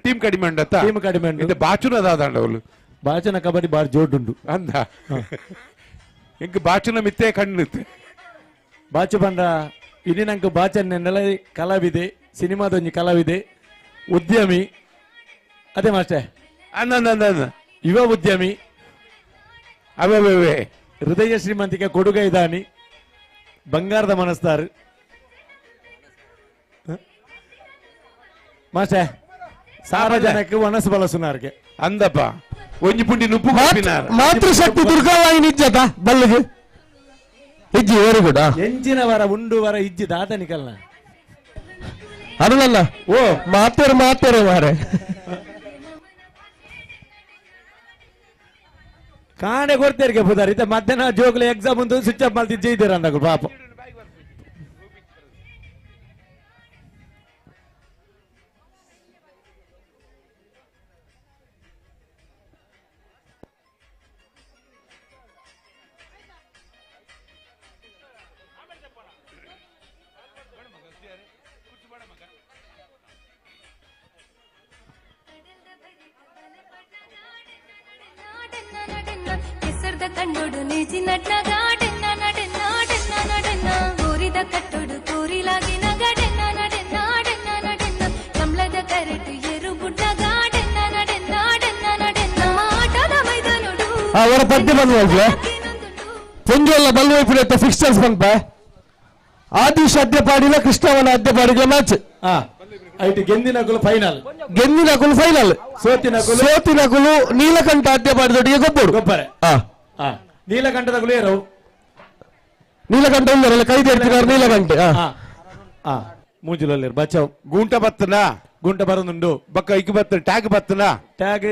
ಟೀಮ್ ಕಡಿಮೆ ಉಂಡತ್ತ ಟೀಮ್ ಕಡಿಮೆ ಇದು ಬಾಚುನ ದಾದಾಂಡ ಅವಳು ಬಾಚನ ಕಬಡ್ಡಿ ಬಾರಿ ಜೋಡುಂಡು ಅಂದ ಇಂಕ್ ಬಾಚುನ ಮಿತ್ತೆ ಕಣ್ಣು ಬಾಚು ಬಂಡ ಇನಿ ನಂಗೆ ಬಾಚನ್ನೆಲ್ಲ ಕಲಾವಿದೆ ಸಿನಿಮಾದೊಂಜಿ ಕಲಾವಿದೆ ಉದ್ಯಮಿ ಅದೇ ಮಾಸ್ಟರ್ ಅಂದ ಯುವ ಉದ್ಯಮಿ ಅವೇ ಹೃದಯ ಶ್ರೀಮಂತಿಕೆ ಕೊಡುಗೆ ಇದ್ದಾನಿ. ಬಂಗಾರದ ಮನಸ್ತಾರು ಮಾಸ್ಟರ್ ಸಾರ ಜನಕ್ಕೆ ಮನಸ್ಸು ಬಳಸುನಾರ್ಗೆ ಅಂದಪ್ಪ ಒಂಜಿ ಪುಂಡಿ ನುಪ್ಪು ಕೊರ್ಪಿನಾರ್. ಮಾತೃಶಕ್ತಿ ದುರ್ಗಾವಾಹಿನಿ ಇಜ್ಜತ ಬಲ್ಲಿಗೆ ಇಜ್ಜಿ ವೆರಿ ಗುಡ್ ಎಂಜಿನ ವರ ಉಂಡು ವರ ಇಜ್ಜಿ ದಾತ ನಿಕಲ್ನ ಅರುಣಲ್ಲ ಓ ಮಾತೇರು ಮಾತೇರು ಮಾರೆ ಕಾಣೆ ಕೊಡ್ತೇರಿಗೆ ಪುದಾರ್ ಇತ್ತ ಮಧ್ಯಾಹ್ನ ಜೋಗ್ಲೆ ಎಕ್ಸಾಮ್ ಒಂದು ಸ್ವಿಚ್ ಆಫ್ ಮಾಡ್ತಿದ್ದೆ ಇದ್ದೀರ ಅಂದಾಗ ಪಾಪ ಕೆಸರ್ದ ಕಂಡೋಡು ನೇಜಿ ನಟ್ನ ಗಾಡೆನ್ನ ನಡೆನ್ನ ನಡೆನ್ನ ನಡೆನ್ನ ಕೋರಿದ ಕಟ್ಟೋಡು ಕೋರಿಲಾಗಿನ ಗಡೆನ್ನ ನಡೆನ್ನ ನಡೆನ್ನ ನಡೆನ್ನ ಕಮಲದ ಕರೆಟು ಎರು ಬುಡ್ಡ ಗಾಡೆನ್ನ ನಡೆನ್ನ ನಡೆನ್ನ ನಡೆನ್ನ ಆಟದ ಮೈದಾನೋಡು ಅವರ ಪದ್ಯ ಬಂದ್ವಲ್ವ ಪೊಂಜೋಲ್ಲ ಬಲ್ವೈಪುರ ಫಿಕ್ಸ್ಚರ್ಸ್ ಬಂತ ಆದೀಶ್ ಅದ್ಯಪಾಡಿಲ ಕೃಷ್ಣವನ ಅದ್ಯಪಾಡಿಗೆ ಮ್ಯಾಚ್ ಐಟ್ ಗೆಂದಿನ ಫೈನಲ್ ಗೆಂದಿನ ಕುಲು ಫೈನಲ್ ಸೋತಿನ ಕುಲು ಸೋತಿನ ಕುಲು ನೀಲಕಂಠ ಅದ್ಯಪಾಡಿದೊಟ್ಟಿಗೆ ಗೊಬ್ಬರು ಗೊಬ್ಬರ ನೀಲಕಂಠದ ಕುಲು ಏರು ನೀಲಕಂಠ ಉಳ್ಳರಲ್ಲ ಕೈ ಎಡ್ತಿದ್ದಾರೆ ನೀಲಕಂಠ ಮೂಜುಲಲ್ಲಿ ಬಚಾವ್ ಗುಂಟ ಬತ್ತನ ಗುಂಟ ಬರೋದುಂಡು ಬಕ್ಕ ಇಕ್ ಬತ್ತ ಟ್ಯಾಗ್ ಬತ್ತನ ಟ್ಯಾಗ್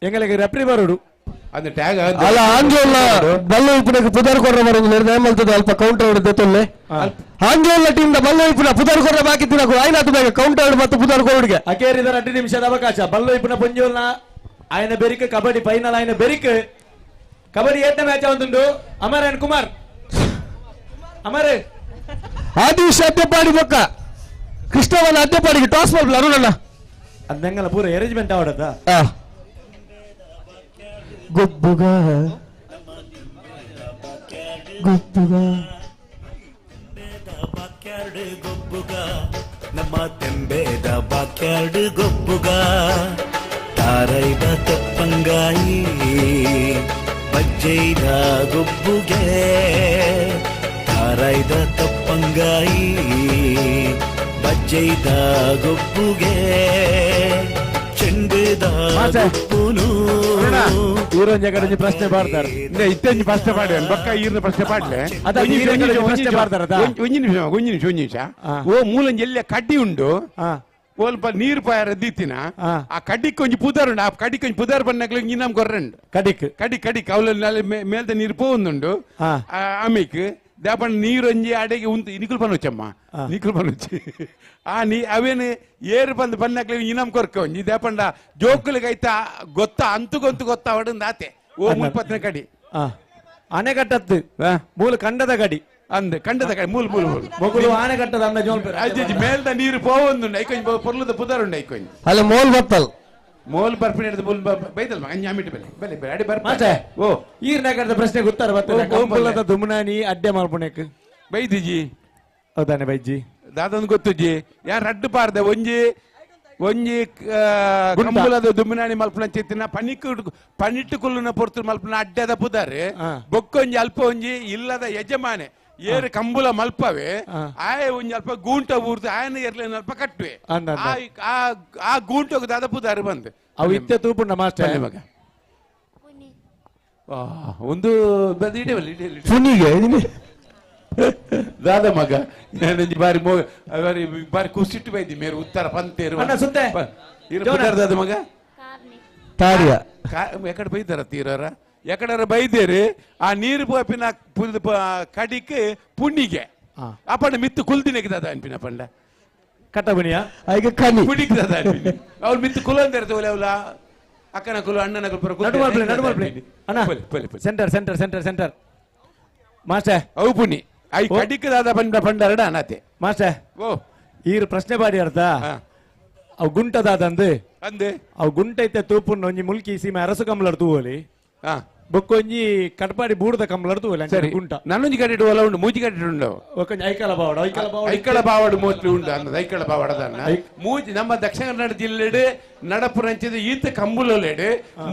ಎಂಗಳಿಗೆ ರೆಪ್ರಿ ಬರೋಡು ಅಂದ್ರೆ ಟ್ಯಾಗ್ ಅಲ್ಲ ಆಂಜೋಲ್ಲ ಬಲ್ಲೋಯ್ಪುನಕ್ಕೆ ಪುದರ್ ಕೊರ್ರ ಬರೋದು ನಿರ್ಣಯ ಮಲ್ತದ ಅಲ್ಪ ಕೌಂಟರ್ ಹೊಡೆದ ತೊಲ್ಲೆ ಆಂಜೋಲ್ಲ ಟೀಮ್ the ಬಲ್ಲೋಯ್ಪುನ ಪುದರ್ ಕೊರ್ರ ಬಾಕಿ ತಿನ್ನಕು ಆಯ್ನಾತು ಬೇಗ ಕೌಂಟರ್ ಮತ್ತು ಪುದರ್ ಕೊಡುಗೆ ಅಕೇರಿದ 2 ನಿಮಿಷದ ಅವಕಾಶ ಬಲ್ಲೋಯ್ಪುನ ಪೊಂಜೋಲ್ನ ఆయన బెరిక్ కబడ్డీ ఫైనల్ ఆయన బెరిక్ ಕಬಡ್ಡಿ ಏಟ್ನ ಮ್ಯಾಚ್ ಒಂದುಂಡು ಅಮರ್ ಅಂಡ್ ಕುಮಾರ್ ಅಮರ್ ಆದೀಶ್ ಅದ್ಯಪಾಡಿ ಬೊಕ್ಕ ಕೃಷ್ಣವನ ಅದ್ಯಪಾಡಿಗೆ ಟಾಸ್ ಮಾಡ್ಲ ಅರುಣಣ್ಣ ಅದಂಗಲ್ಲ ಪೂರ ಅರೇಂಜ್ಮೆಂಟ್ ಆವಡದ ಗೊಬ್ಬುಗ ಗೊಬ್ಬುಗ ಗೊಬ್ಬುಗ ನಮ್ಮ ತೆಂಬೇದ ಬಾಕ್ಯಾರ್ಡ್ ಗೊಬ್ಬುಗ ತಾರೈದ ತೆಪ್ಪಂಗಾಯಿ ಬಜ್ಜೈದ ಗೊಬ್ಬುಗೆ ತಾರೈದ ತಪ್ಪಂಗಾಯಿ ಬಜ್ಜೈದ ಗೊಬ್ಬುಗೆ ಚೆಂಡದ ಗೊಬ್ಬುನು ಈರೊಂಜ ಕಡೆ ಪ್ರಶ್ನೆ ಪಾಡ್ತಾರೆ ಇತ್ತಂಜಿ ಪ್ರಶ್ನೆ ಪಾಡ್ಲೆ ಬಕ್ಕ ಈರ್ನ ಪ್ರಶ್ನೆ ಪಾಡ್ಲೆ ಅದ ಈರೊಂಜಿ ಪ್ರಶ್ನೆ ಪಾಡ್ತಾರದಾ? ಒಂಜಿ ನಿಮಿಷ ಒಂಜಿ ನಿಮಿಷ ಒಂಜಿ ನಿಮಿಷ ಓ ಮೂಲಂಜಿ ಎಲ್ಲ ಕಡ್ಡಿ ಉಂಡು ಒಲ್ಪ ನೀರು ಪಾಯರ ದೀತಿನ ಆ ಕಡ್ಡಿಕ್ ಒಂಜಿ ಪುದರ್ ಉಂಡು ಆ ಕಡ್ಡಿಕ್ ಒಂಜಿ ಪುದರ್ ಬನ್ನಕ್ಲೆ ಇನ್ನಮ್ ಕೊರ್ರಂಡು ಕಡಿಕ್ ಕಡಿ ಕಡಿಕ್ ಅವಲ ಮೇಲ್ದ ನೀರು ಪೋವೊಂದುಂಡು ಆಮೇಕ್ ದಾಪಣ್ಣ ನೀರೊಂಜಿ ಅಡೆಗೆ ಉಂತು ನಿಕುಲ್ ಪನ್ನುಚ್ಚಮ್ಮ ನಿಕುಲ್ ಪನ್ನುಚ್ಚಿ ಆ ನೀ ಅವೇನು ಏರು ಬಂದು ಬನ್ನಕ್ಲೆ ಇನಮ್ ಕೊರ್ಕ ಒಂಜಿ ದಾಪಂಡ ಜೋಕುಲಿಗೆ ಐತ ಗೊತ್ತ ಅಂತುಗೊಂತು ಗೊತ್ತ ಅವಡಂದು ಆತೆ ಓ ಮುಲ್ಪತ್ತಿನ ಕಡಿ ಅಣೆಕಟ್ಟತ್ತು ಮೂಲ ಕಂಡದ ಗಡಿ ಅಂದ್ ಕಂಡದ ಕಡಿ ಮೂಲ ಮೂಲ ಮೂಲ ಮೊಗುಲು ಆನೆಕಟ್ಟದ ಅಂದ ಜೋಲ್ ಅಜ್ಜಿ ಮೇಲ್ದ ನೀರು ಪೋವೊಂದುಂಡು ಐಕೊಂಜಿ ಪೊರ್ಲದ ಪುದರುಂಡು ಐಕೊಂಜಿ ಅಲ್ಲ ಮೋಲ್ ಬತ್ತಲ್ ಮೋಲ್ ಬರ್ಪಿನ ಹಿಡಿದು ಮೂಲ್ ಬೈದಲ್ ಮಗ ಅಂಜಿ ಆಮಿಟ್ಟು ಬೆಲೆ ಬೆಲೆ ಬೆಲೆ ಅಡಿ ಬರ್ಪ ಮಾಸ್ಟರ್ ಓ ಈರ್ನ ಕಡೆದ ಪ್ರಶ್ನೆಗೆ ಉತ್ತರ ಬರ್ತದೆ ಓ, ಓ, ಕಂಬುಲದ ದುಮ್ನಾನಿ ಅಡ್ಡೆ ಮಲ್ಪುಣೆಕ್ ಬೈದಿಜಿ ಹೌದಾನೆ ಬೈಜಿ ದಾದೊಂದು ಗೊತ್ತುಜಿ ಯಾರು ರಡ್ಡು ಪಾರ್ದೆ ಒಂಜಿ ಒಂಜಿ ಕಂಬುಲದ ದುಮ್ಮಿನಾಣಿ ಮಲ್ಪುನ ಚೇತಿನ ಪನಿಕ್ ಪನಿಟ್ಟು ಕುಲ್ಲುನ ಪೊರ್ತು ಮಲ್ಪುನ ಅಡ್ಡದ ಪುದಾರ್ ಬೊಕ್ಕೊಂಜಿ ಅಲ್ಪ ಒಂಜಿ ಇಲ್ಲದ ಯಜಮಾನೆ ಏರು ಕಂಬುಲ ಮಲ್ಪವೆ ಆಯ ಒಂಜಿ ಅಲ್ಪ ಗೂಂಟ ಊರ್ದು ಆಯನ ಎರ್ಲೇನ ಅಲ್ಪ ಕಟ್ಟುವೆ ಅಂದ, ಅಂದ. ಆ ಗೂಂಟೋಗ ದಾದ ಪುದಾರ್ ಬಂದು ಅವು ಇತ್ತೆ ತೂಪುಂಡ ಮಾಸ್ಟರ್ ಬನ್ನಿ ಮಗ ಒಂದು ಬಂದು ಇಡೀವಲ್ಲ ಇಡೀವಲ್ಲ ಪುನಿಗೆ ದಾದ ಮಗ ನಾನೊಂಜಿ ಬಾರಿ ಮೋ ಬಾರಿ ಬಾರಿ ಕುಸಿಟ್ಟು ಬೈದಿ ಮೇರು ಉತ್ತರ ಪಂತೇರು ಅಣ್ಣ, ಸುತ್ತೆ. ಇರು ಪುದಾರ್ ದಾದ ಮಗ ತಾರಿಯ ಎಕಡೆ ಬೈದಾರ ತೀರಾರ ಎಕಡಾರ ಬೈದೇರಿ ಆ ನೀರು ಪೋಪಿನ ಪುಲ್ದು ಕಡಿಕ್ ಪುಣ್ಣಿಗೆ ಅಪ್ಪಂಡ ಮಿತ್ತು ಕುಲ್ದಿನೆಗೆ ದಾದ ಅನ್ಪಿನ ಪಂಡ ಕಟ್ಟಬುನಿಯ ಐಗ ಕನಿ ಪುಡಿಕ್ ದಾದ ಅನ್ಪಿನಿ ಅವ್ರು ಮಿತ್ತು ಕುಲಂದೇರ ತೋಲೆ ಅವಲ ಅಕ್ಕನ ಕುಲು ಅಣ್ಣನ ಕುಲು ಪೂರ ನಡು ಮಾಡ್ಪ್ಲೆ ನಡು ಮಾಡ್ಪ್ಲೆ ಅಣ್ಣ ಪೊಲೆ, ಪೊಲೆ, ಪೊಲೆ. Centre centre centre centre master ಅವು ಪುಣಿ I ಕಡಿಕ್ ದಾದ ಪಂಡ ಪಂಡರಡ ಅನಾತೆ ಮಾಸ್ಟರ್ ಓ ಈರ್ ಪ್ರಶ್ನೆ ಬಾಡಿ ಅರ್ಥ ಅವು ಗುಂಟದಾದಂದು ಅಂದೆ ಅವು ಗುಂಟ ಐತೆ ತೂಪುನ್ ಒಂಜಿ ಮುಲ್ಕಿ ಸೀಮೆ ಅರಸು ಕಂಬಳರ್ ತೂವಲಿ ಬೊಕ್ಕೊಂಜಿ ಕಟ್ಪಾಡಿ ಬೂಡ್ದ ಕಂಬಳರ್ ತೂವಲಿ ಸರಿ ಗುಂಟ ನನ್ನೊಂಜಿ ಕಡೆ ಒಲ ಉಂಡು ಮೂಜಿ ಕಡೆ ಉಂಡು ಒಕ್ಕೊಂಜಿ ಐಕಲ ಬಾವಡ ಐಕಲ ಬಾವಡ ಐಕಳ ಬಾವಡು ಮೋಸ್ಟ್ಲಿ ಉಂಡು ಅನ್ನದ ಐಕಳ ಬಾವಡದನ್ನ ಮೂಜಿ ನಮ್ಮ ದಕ್ಷಿಣ ಕನ್ನಡ ಜಿಲ್ಲೆಡ್ ನಡಪುರಂಚಿದ ಈತ ಕಂಬುಲೊಲೆಡ್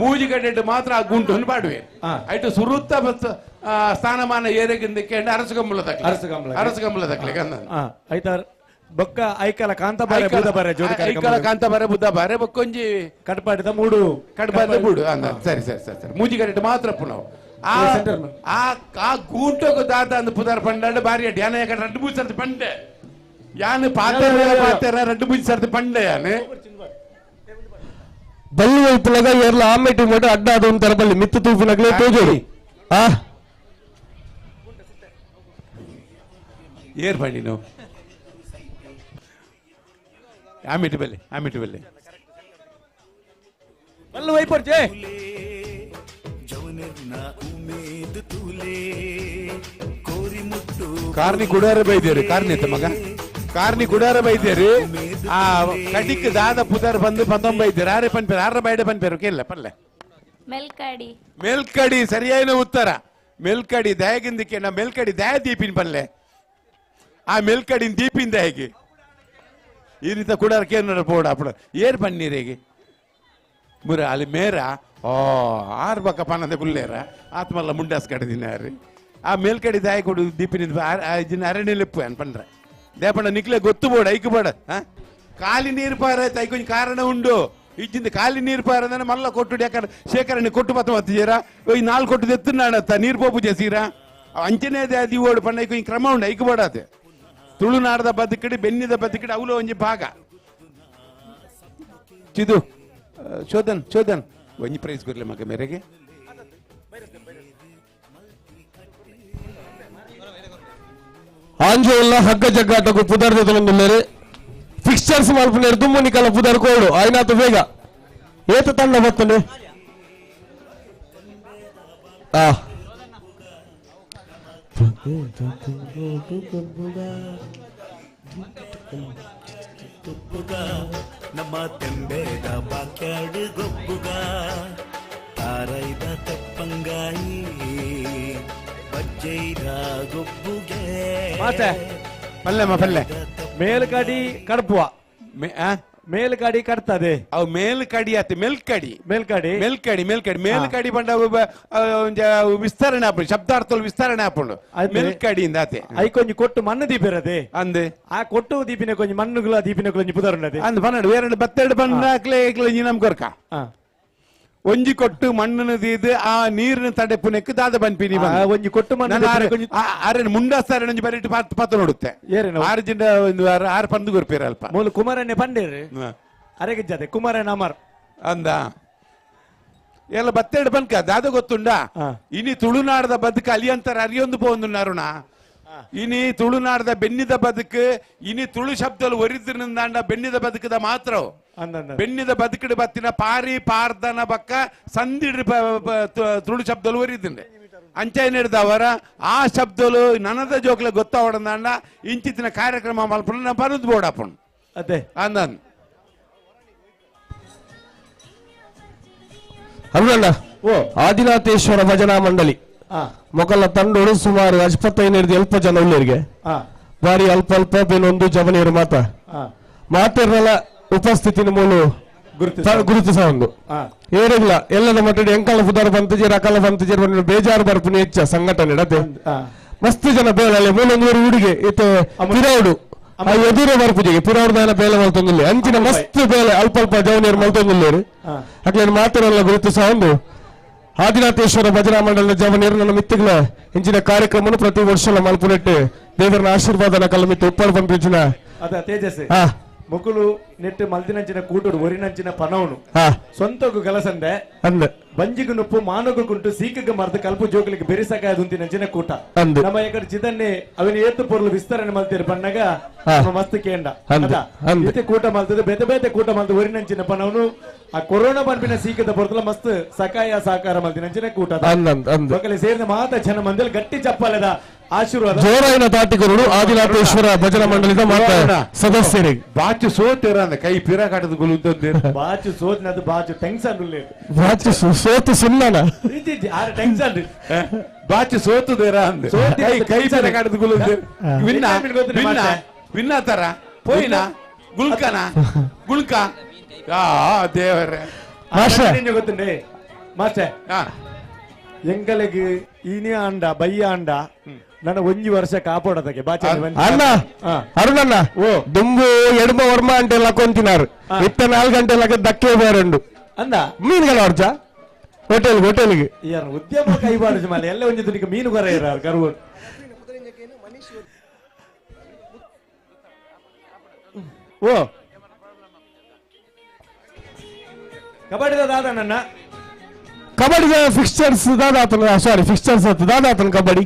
ಮೂಜಿ ಕಡೆಡ್ ಮಾತ್ರ ಆ ಗುಂಟನ್ನು ಪಾಡುವೆ ಐಟು ಸುರುತ್ತ ಬಸ್ ಸ್ಥಾನಮಾನ ಏರೆಗಿಂದಕ್ಕೆ ಅರಸಗಂಬಲ ತಕ್ಲೆ ಅರಸಗಂಬಲ ತಕ್ಲೆ ಐತಾರ್ ಬೊಕ್ಕ ಐಕಲ ಕಾಂತಬಾರೆ ಬುದ್ಧಬಾರೆ ಜೋಡಿ ಐಕಲ ಕಾಂತಬಾರೆ ಬುದ್ಧಬಾರೆ ಬೊಕ್ಕೊಂಜಿ ಕಟ್ಪಾಡಿದ ಮೂಡು ಕಟ್ಪಾಡಿದ ಮೂಡು ಸರಿ ಸರಿ ಸರಿ ಸರಿ ಮೂಜಿ ಕರೆಕ್ಟ್ ಮಾತ್ರ ಪುನಃ ಆ ಆ ಗೂಂಟೋಗ ದಾದ ಅಂದ್ ಪುದಾರ್ ಪಂಡಾಂಡ ಬಾರಿ ಅಡ್ಡಿ ಯಾನ ಯಾಕಂದ್ರೆ ರಡ್ಡು ಬೂಜಿ ಸರ್ತಿ ಪಂಡೆ ಯಾನು ಪಾತೆರ ಪಾತೆರ ರಡ್ಡು ಬೂಜಿ ಸರ್ತಿ ಪಂಡೆ ಯಾನು ಬಲ್ಲಿ ವೈಪುಲಗ ಏರ್ಲ ಆಮೇಟಿ ಮೋಟ ಅಡ್ಡ ಅದು ಒಂಥರ ಬಲ್ಲಿ ಮಿತ್ತು ತೂಪಿನಗಲೇ ತೋಜೋಡಿ ಆ ಏರ್ ಬಳ್ಳಿ ನಾವು ಆಮಿಟಿ ಬಲ್ಲಿ ಆಮಿಟಿ ಬಲ್ಲಿ ಬಲ್ಲು ವೈಪರ್ ಜೈ ಕಾರ್ನಿ ಗುಡಾರ ಬೈದೇರಿ ಕಾರ್ನಿ ಮಗ ಕಾರ್ನಿ ಗುಡಾರ ಬೈದೇರಿ ಆ ಕಡಿಕ್ ದಾದ ಪುದಾರ್ ಬಂದು ಪಂದೊಂಬೈದೇರಿ ಆರೆ ಪನ್ಪೇರು ಆರ ಬೈಡೆ ಪನ್ಪೇರು ಕೇಳ ಪಲ್ಲೆ ಮೆಲ್ಕಾಡಿ ಮೆಲ್ಕಡಿ ಸರಿಯಾದ ಉತ್ತರ ಮೆಲ್ಕಡಿ ದಯಗಿಂದಕ್ಕೆ ನಾ ಮೆಲ್ಕಡಿ ದಯ ದೀಪಿನ ಪಲ್ಲೆ ಆ ಮೆಲ್ಕಡಿನ ದೀಪಿಂದ ಹೇಗೆ ಈ ರೀತಿ ಕುಡಾರ ಕೇನ ಪೋಡ ಅಪ್ಪಡ ಏರ್ ಪನ್ನೀರಿಗೆ ಮುರ ಅಲ್ಲಿ ಮೇರ ಓ ಆರು ಬಕ್ಕ ಪನ್ನದೆ ಕುಲ್ಲೇರ ಆತ್ಮಲ್ಲ ಮುಂಡಾಸ್ ಕಡೆದಿನ ರೀ ಆ ಮೇಲ್ಕಡಿ ದಾಯ ಕೊಡು ದೀಪಿನ ಅರಣ್ಯ ಲೆಪ್ಪು ಅನ್ ಪಂಡ್ರೆ ದೇಪಣ್ಣ ನಿಕ್ಲೆ ಗೊತ್ತು ಬೋಡ ಐಕು ಬೋಡ ಖಾಲಿ ನೀರು ಪಾರ ಆಯ್ತು ಐಕೊಂಚ ಕಾರಣ ಉಂಡು ಇಜ್ಜಿಂದ ಖಾಲಿ ನೀರು ಪಾರ ಅಂದ್ರೆ ಮಲ್ಲ ಕೊಟ್ಟು ಯಾಕಂದ್ರೆ ಶೇಖರಣೆ ಕೊಟ್ಟು ಬತ್ತ ಮತ್ತಿದ್ದೀರಾ ಈ ನಾಲ್ಕು ಕೊಟ್ಟು ಎತ್ತುನಾಡತ್ತ ನೀರು ಪೋಪು చేసిరా ಅಂಚನೆ ಅದು ಓಡು ಪಂಡ ಐಕೊಂಚ ಕ್ರಮ ಉಂಡು ಐಕು ಬೋಡಾತೆ ತುಳುನಾಡದ ಬದುಕಡಿ ಬೆನ್ನಿದ ಬದುಕಡಿ ಅವಲು ಒಂಜಿ ಭಾಗ ಚಿದು ಶೋಧನ್ ಶೋಧನ್ ಒಂಜಿ ಪ್ರೈಸ್ ಕೊರ್ಲೆ ಮಗ ಮೇರೆಗೆ ಆಂಜೋಲ್ಲ ಹಗ್ಗ ಜಗ್ಗಾಟకు ಪುದರ್ದೊಂದುಲ್ಲೇರು ಫಿಕ್ಸ್ಚರ್ಸ್ ಮಲ್ಪುನೇರು ದುಮ್ಮುನಿಕಲ ಪುದರ್ ಕೋಡು ಆಯ್ನಾತು ಬೇಗ ಏತ ತಂಡ ಬತ್ತನೆ ಆ ನಮ್ಮ ತೆಂಬೇದ ಬಾಕ್ಯಾಡು ಗೊಬ್ಬುಗ ತಾರೈದ ತಪ್ಪಂಗಾಯಿ ಬಜ್ಜೈದ ಗೊಬ್ಬುಗೆ ಮಾತೆ ಪಲ್ಲೆಮ್ಮ ಪಲ್ಲೆ ಮೇಲ್ಕಡಿ ಕಡ್ಪುವ ಮೇಲ್ಕಡಿ ಕಟ್ತದೆ ಅವು ಮೇಲ್ಕಡಿ ಆತ ಮೇಲ್ಕಡಿ ಮೇಲ್ಕಡಿ ಮೇಲ್ಕಡಿ ಮೇಲ್ಕಡಿ ಮೇಲ್ಕಡಿ ಪಂಡ ವಿಸ್ತರಣೆ ಆಪುಂಡು ಶಬ್ದಾರ್ಥದಲ್ಲಿ ವಿಸ್ತರಣೆ ಆಪುಂಡು ಮೇಲ್ಕಡಿಯಿಂದ ಆತೆ ಐಕೊಂಜಿ ಕೊಟ್ಟು ಮಣ್ಣು ದೀಪಿರದೆ ಅಂದೆ ಆ ಕೊಟ್ಟು ದೀಪಿನ ಕೊಂಜಿ ಮಣ್ಣುಗಳ ದೀಪಿನ ಕೊಂಜಿ ಪುದರುಂಡದೆ ಅಂದ್ ಪನ್ನಡು ಬೇರೆ ಬತ್ತೆರಡು ಪನ್ನ ಹಾಕ್ಲೆ ನಮ್ ಕೊರ್ಕ ಒಂಜಿ ಕೊಟ್ಟು ಮಣ್ಣನ್ನು ದೀದು ಆ ನೀರಿನ ತಡೆಪುನೆಕ್ ದಾದ ಬನ್ಪಿನಿ ಒಂಜಿ ಕೊಟ್ಟು ಮಣ್ಣು ಆರೆ ಮುಂಡಾಸ್ತಾರೆ ಒಂಜಿ ಬರಿಟ್ಟು ಪತ್ತ ಪತ್ತ ನೋಡುತ್ತೆ ಆರು ಜಿಂಡ ಒಂದು ಆರು ಪಂದು ಕೊರ್ಪೀರ ಅಲ್ಪ ಮೂಲ ಕುಮಾರನ್ನೇ ಪಂಡೇರು ಅರೆಗಿಜ್ಜದೆ ಕುಮಾರಣ್ಣ ಅಮರ್ ಅಂದ ಎಲ್ಲ ಬತ್ತೆರಡು ಬನ್ಕ ದಾದ ಗೊತ್ತುಂಡ ಇನಿ ತುಳುನಾಡದ ಬದುಕು ಅಲಿಯಂತರ ಅರಿಯೊಂದು ಪೋಂದುನ್ನಾರುಣ ಇನಿ ತುಳುನಾಡದ ಬೆನ್ನಿದ ಬದುಕು ಇನಿ ತುಳು ಶಬ್ದలు ಒರಿದ್ರಿಂದಾಂಡ ಬೆನ್ನಿದ ಬದುಕದ ಮಾತ್ರ ಬೆನ್ನಿದ ಬದುಕಿಡು ಬತ್ತಿನ ಪಾರಿ ಪಾರ್ದನ ಬಕ್ಕ ಸಂದಿಡ್ ತುಳು ಶಬ್ದలు ಒರಿದ್ರಿಂಡೆ ಅಂಚೆ ಆ ಶಬ್ದಲು ನನದ ಜೋಕ್ಲೆ ಗೊತ್ತಾವಡಂದಾಂಡ ಇಂಚಿತ್ತಿನ ಕಾರ್ಯಕ್ರಮ ಮಲ್ಪುನ ಬರುದು ಬೋಡಪ್ಪಣ ಅದೇ ಅಂದನ್ ಅರುಣಣ್ಣ ಆದಿನಾಥೇಶ್ವರ ಭಜನಾ ಮಂಡಳಿ ಮೊಕಲ ತಂಡೋಡು ಸುಮಾರು 25 ಅಲ್ಪ ಜನ ಉಳ್ಳರಿಗೆ ಬಾರಿ ಅಲ್ಪ ಅಲ್ಪ ಬೇನೊಂದು ಜವನಿಯರು ಮಾತ ಮಾತೆರ್ನಲ ಉಪಸ್ಥಿತಿನ ಮೂಲು ಗುರುತಿಸ ಒಂದು ಏರಿಲ್ಲ ಎಲ್ಲದ ಮಟ್ಟಡಿ ಎಂಕಲ ಪುದಾರ ಬಂತಜೇರ್ ಅಕಲ ಬಂತಜೇರ್ ಬಂದು ಬೇಜಾರು ಬರ್ಪುನಿ ಹೆಚ್ಚ ಸಂಘಟನೆ ಇಡತೆ ಮಸ್ತ್ ಜನ ಬೇಲೆ ಮೂಲೊಂದು ಹುಡುಗೆ ಇತ್ತೆ ಪಿರೌಡು ಎದುರು ಬರ್ಪುಜಿಗೆ ಪಿರೌಡ್ದಾನ ಬೇಲೆ ಮಲ್ತೊಂದಿಲ್ಲ ಅಂಚಿನ ಮಸ್ತ್ ಬೇಲೆ ಅಲ್ಪ ಅಲ್ಪ ಜವನಿಯರು ಮಲ್ತೊಂದಿಲ್ಲೇರು ಅಕ್ಲೇನು ಮಾತೆರೆಲ್ಲ ಗುರುತಿಸ ಒಂದು ಆದಿನಾಥೇಶ್ವರ ಭಜನಾ ಮಂಡಲದ ಜವನಿಯರು ನನ್ನ ಮಿತ್ತಿಗಳ ಇಂಚಿನ ಕಾರ್ಯಕ್ರಮವನ್ನು ಪ್ರತಿ ವರ್ಷ ಮಲ್ಪುನೆಟ್ಟು ದೇವರನ ಆಶೀರ್ವಾದನ ಕಲಮಿತ್ತು ಉಪ್ಪಳ ಪಂಪಿಂಚಿನ ಅದ ತೇಜಸ್ ಮುಕುಲು ನೆಟ್ಟು ಮಲ್ದಿನಂಚಿನ ಕೂಟುಡು ಒರಿನಂಚಿನ ಪನವನು ಸ್ವಂತಗೂ ಗಲಸಂದೆ ಅಂದ ಬಂಜಿಗು ನುಪ್ಪು ಮಾನಗು ಕುಂಟು ಸೀಕಗ ಮರ್ದು ಕಲ್ಪು ಜೋಕಲಿಗೆ ಬೆರಿಸಕಾಯ ದುಂತಿನಂಚಿನ ಕೂಟ ನಮ್ಮ ಎಕಡೆ ಚಿದನ್ನೆ ಅವನ ಏತು ಪೊರ್ಲು ವಿಸ್ತರಣೆ ಮಲ್ತಿರು ಬಣ್ಣಗ ನಮ್ಮ ಮಸ್ತ್ ಕೇಂಡ ಇತ್ತೆ ಕೂಟ ಮಲ್ತದೆ ಬೇತೆ ಬೇತೆ ಕೂಟ ಮಲ್ತು ಒರಿನಂಚಿನ ಪನವನು ಆ ಕೊರೋನಾ ಪನ್ಪಿನ ಸೀಕದ ಪೊರ್ತಲ ಮಸ್ತ್ ಸಕಾಯ ಸಹಕಾರ ಮಲ್ತಿನಂಚಿನ ಕೂಟ ಸೇರಿದ ಮಾತ ಜನ ಮಂದಿಲ್ ಗಟ್ಟಿ ಚಪ್ಪಾಲೆದ ಆಶೀರ್ವಾದ ಜೋರಾಯಿನ ತಾಟಿಕರು ಆದಿನಾಥೇಶ್ವರ ಭಜನಾ ಮಂಡಳಿದ ಮಾತ ಸದಸ್ಯರಿಗೆ ಬಾಚು ಸೋತಿರ ಅಂದ ಕೈ ಪಿರ ಕಾಟದ ಗುಲು ಬಾಚು ಸೋತ್ನದು ಬಾಚು ಟೆನ್ಷನ್ ಬಾಚು ಸೋತು ಸುಮ್ಮನ ಟೆನ್ಷನ್ ಬಾಚು ಸೋತುದೇರ ಅಂದ ಕೈ ಪಿರ ಕಾಟದ ಗುಲು ವಿನ್ನ ವಿನ್ನ ವಿನ್ನ ತರ ಪೋಯಿನ ಗುಲ್ಕನ ಗುಲ್ಕ ಆ ದೇವರೇ ಗೊತ್ತುಂಡೆ ಮಾಸ್ಟರ್ ಎಂಕಲೆಗ್ ಇನಿ ಆಂಡ ಬಯ್ಯ ಆಂಡ ನನ್ನ ಒಂಜಿ ವರ್ಷ ಕಾಪಾಡೋದಕ್ಕೆ ಬಾಚೆ ಅಣ್ಣ ಅರುಣಣ್ಣ ದುಂಬು ಎಡಮ ವರ್ಮ ಗಂಟೆ ಲಕ್ಕೊಂತಿನಾರು ಇತ್ತ 4 ಗಂಟೆ ಲಕ್ಕ ದಕ್ಕೆ ಬೇರುಂಡು ಅಂದ ಮೀನುಗಳ ಅರ್ಜ ಹೋಟೆಲ್ ಹೋಟೆಲ್ಗೆ ಯಾರು ಉದ್ಯಮ ಕೈಬಾಡು ಮಾಲೆ ಎಲ್ಲ ಒಂಜಿ ತುನಿಕ ಮೀನುಗಾರ ಇರಾರು ಕರುವು ಓ ಕಬಡ್ಡಿ ದಾದಣ್ಣ ಕಬಡ್ಡಿ ಫಿಕ್ಸ್ಚರ್ಸ್ ದಾದಾತನ ಸಾರಿ ಫಿಕ್ಸ್ಚರ್ಸ್ ಆತ ದಾದಾತನ ಕಬಡ್ಡಿ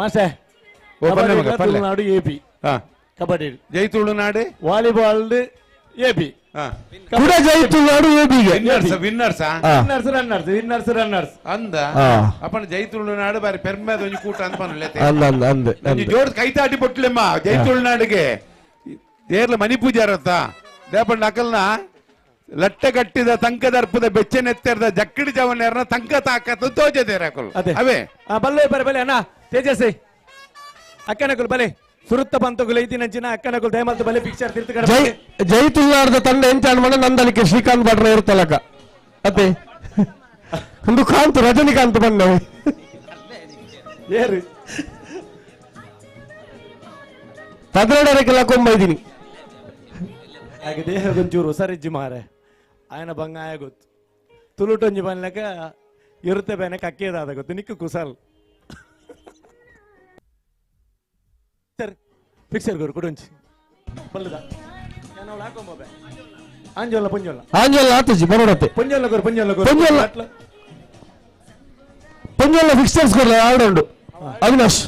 ಮಾಸ್ಟರ್ ತುಳುನಾಡು ಎಪಿ ಕಬಡ್ಡಿ ಜೈ ತುಳುನಾಡು ವಾಲಿಬಾಲ್ ಎಪಿ ಕೂಡ ಜೈ Tulunadu ಎಪಿಗೆ winners winners winners runners winners runners ಅಂದ ಅಪ್ಪನ ಜೈ ತುಳುನಾಡು ಬಾರಿ ಪೆರ್ಮೆದ ಒಂಜಿ ಕೂಟ ಅಂತ ಪನ್ಲೆ ಅಂದ ಅಂದ ಅಂದ ಜೋರ್ ಕೈ ತಾಟಿ ಪೊಟ್ಲೆಮ್ಮ ಜೈ ತುಳುನಾಡಿಗೆ ಏರ್ಲ ಮನಿ ಪೂಜಾರತ್ತ ದೇಪಣ್ಣ ಅಕಲ್ನ ಲಟ್ಟೆ ಕಟ್ಟಿದ ತಂಕದರ್ಪದ ಬೆಚ್ಚನೆತ್ತೆರ್ದ ಜಕ್ಕಿಡಿ ಜವನೇರ್ನ ತಂಕ ತಾಕತ್ತು ತೋಜದೇರ ಅಕಲ್ ಅವೇ ಬಲ್ಲೆ ಬರೆ ಬಲೆ ಅಣ್ಣ ತೇಜಸ್ವಿ ಅಕ್ಕನಕುಲ್ ಬಲೆ ಸುರುತ್ತ ಪಂತಗುಲ ಇದ್ದಿನಂಚಿನ ಅಕ್ಕನಕುಲ್ ದಯಮಲ್ತ ಬಲೆ ಪಿಕ್ಚರ್ ತಿರ್ತು ಜೈ ಜೈ ತುಳುನಾಡದ ತಂಡ ಎಂಚ ಅನ್ಮನ ನಂದಲಿಕ್ಕೆ ಶ್ರೀಕಾಂತ್ ಭಟ್ರ ಇರ್ತಲಕ ಅದೇ ಒಂದು ಕಾಂತ್ ರಜನಿಕಾಂತ್ ಬಂದವೆ ಏರು 12 ಕೊಂಬ ಇದ್ದೀನಿ ಹಾಗೆ ದೇಹಗೊಂಚೂರು ಹುಷಾರಿಜ್ಜಿ ಮಾರೆ ಆಯನ ಬಂಗ ಆಯ ಗೊತ್ತು ತುಳುಟೊಂಜಿ ಬನ್ಲಕ ಇರುತ್ತೆ ಬೇನೆ ಕಕ್ಕೇದಾದ ಗೊತ್ತು ನಿಕ್ಕು ಕುಸಲ್ ಸರ್ ಫಿಕ್ಸರ್ ಗುರು ಕೊಡೊಂಚಿ ಬಲ್ಲದ ಹಾಕೊಂಬೋಬೆ ಆಂಜೋಲ್ಲ ಪುಂಜೋಲ್ಲ ಆಂಜೋಲ್ಲ ಆತಜಿ ಬರೋಡತ್ತೆ ಪುಂಜೋಲ್ಲ ಗುರು ಪುಂಜೋಲ್ಲ ಗುರು ಪುಂಜೋಲ್ಲ ಪುಂಜೋಲ್ಲ ಫಿಕ್ಸರ್ಸ್ ಕೊರ್ಲೆ ಆಡೋಂಡು ಅವಿನಾಶ್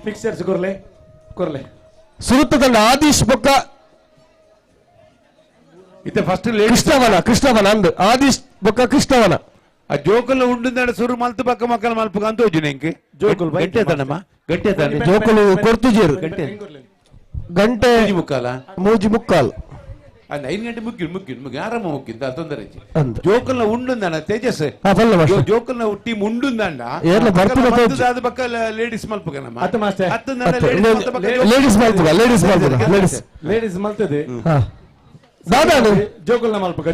ಫಿಕ್ಸರ್ಸ್ ಕೊರ್ಲೆ ಕೊರ್ಲೆ ಸುರುತ್ತ ತಂಡ ಆದೀಶ್ ಬೊಕ್ಕ ಇತ್ತೆ ಫಸ್ಟ್ ಕೃಷ್ಣವನ ಕೃಷ್ಣವನ ಅಂದು ಆದೀಶ್ ಬೊಕ್ಕ ಕೃಷ್ಣವನ ಆ ಜೋಕುಲ್ ಉಂಡು ಸುರು ಮಲ್ತು ಪಕ್ಕ ಮಕ್ಕಳ ಮಲ್ಪಕ ಅಂತ ಹೋಜು ನೆಂಕ್ ಜೋಕುಲ್ ಗಂಟೆ ತಣ್ಣಮ್ಮ ಗಂಟೆ ತಾನೆ ಜೋಕುಲು ಕೊಡ್ತಿಜೇರು ಗಂಟೆ ಗಂಟೆ ಮುಕ್ಕಾಲ ಮೂಜಿ ಮುಕ್ಕಾಲ್ ಅಲ್ಲ 5 ಗಂಟೆ ಮುಗ್ಗಿ ಮುಗ್ಗಿ ಮುಗ್ಗಿ ಆರಾಮ ಮುಗ್ಗಿಂತ ತೊಂದರೆ ಜೋಕುಲ್ನ ಉಂಡುಂದಣ್ಣ ತೇಜಸ್ ಜೋಕುಲ್ನ ಟೀಮ್ ಉಂಡುಂದಂಡ ಪಕ್ಕ ಲೇಡೀಸ್ ಮಲ್ಪಕ ನಮ್ಮ ಲೇಡೀಸ್ ಮಲ್ಪುಗ ಲೇಡೀಸ್ ಮಲ್ಪುಗ ಲೇಡೀಸ್ ಲೇಡೀಸ್ ಮಲ್ತದೆ ದಾದಾ ಜೋಕುಲ್ನ ಮಲ್ಪುಗ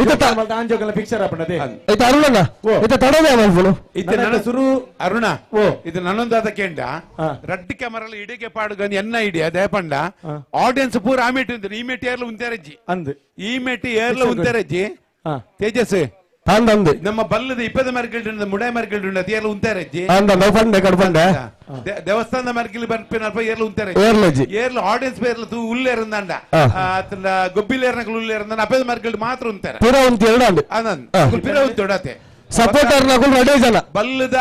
ಆನ್ ಜೋಕುಲ್ನ ಪಿಕ್ಚರ್ ಅಪ್ಪಣದೆ ಆಯ್ತು ಅರುಣಣ್ಣ ಇತ್ತ ತಡವೆ ಮಲ್ಪುನು ಇತ್ತೆ ನನ್ನ ಸುರು ಅರುಣ ಓ ಇದು ನನ್ನೊಂದಾದ ಕೇಂದ್ರ ರಡ್ಡು ಕ್ಯಾಮರಾ ಇಡಿಗೆ ಪಾಡುಗಂದು ಎನ್ನ ಇಡಿಯ ದಯಪಂಡ ಆಡಿಯನ್ಸ್ ಪೂರ ಆಮೇಟಿ ಉಂಟು ಈ ಮೇಟಿ ಏರ್ಲ ಉಂತೆರಜ್ಜಿ ಅಂದು ಈ ಮೇಟಿ ಏರ್ಲ ಉಂತೆರಜ್ಜಿ ತೇಜಸ್ ಅಂದಂದು ನಮ್ಮ ಬಲ್ಲದ ಇಪ್ಪದ ಮರ್ಗಿಲ್ಡು ಮುಡೆ ಮರ್ಗಿಲ್ಡು ಏರ್ಲ ಉಂತೆರಜ್ಜಿ ಅಂದಂದ ಪಂಡೆ ಕಡ್ಪಂಡೆ ದೇವಸ್ಥಾನದ ಮರ್ಗಿಲ್ ಬರ್ಪಿನ ಏರ್ಲ ಉಂತೆರಜ್ಜಿ ಏರ್ಲಜ್ಜಿ ಏರ್ಲ ಆಡಿಯನ್ಸ್ ಬೇರ್ಲ ತೂ ಉಲ್ಲೇರಂದಂಡ ಗೊಬ್ಬಿಲೇರ್ನಗಳು ಉಲ್ಲೇರಂದ ಅಪ್ಪದ ಮರ್ಗಿಲ್ಡು ಮಾತ್ರ ಉಂತಾರೆ ಪಿರ ಉಂತೇರಡ ಅಂದು ಅಂದಂದು ಪಿರ ಉಂತೋಡತೆ ಸಪೋರ್ಟರ್ ನಗುಲ್ ರಡೇ ಜನ ಬಲ್ಲದ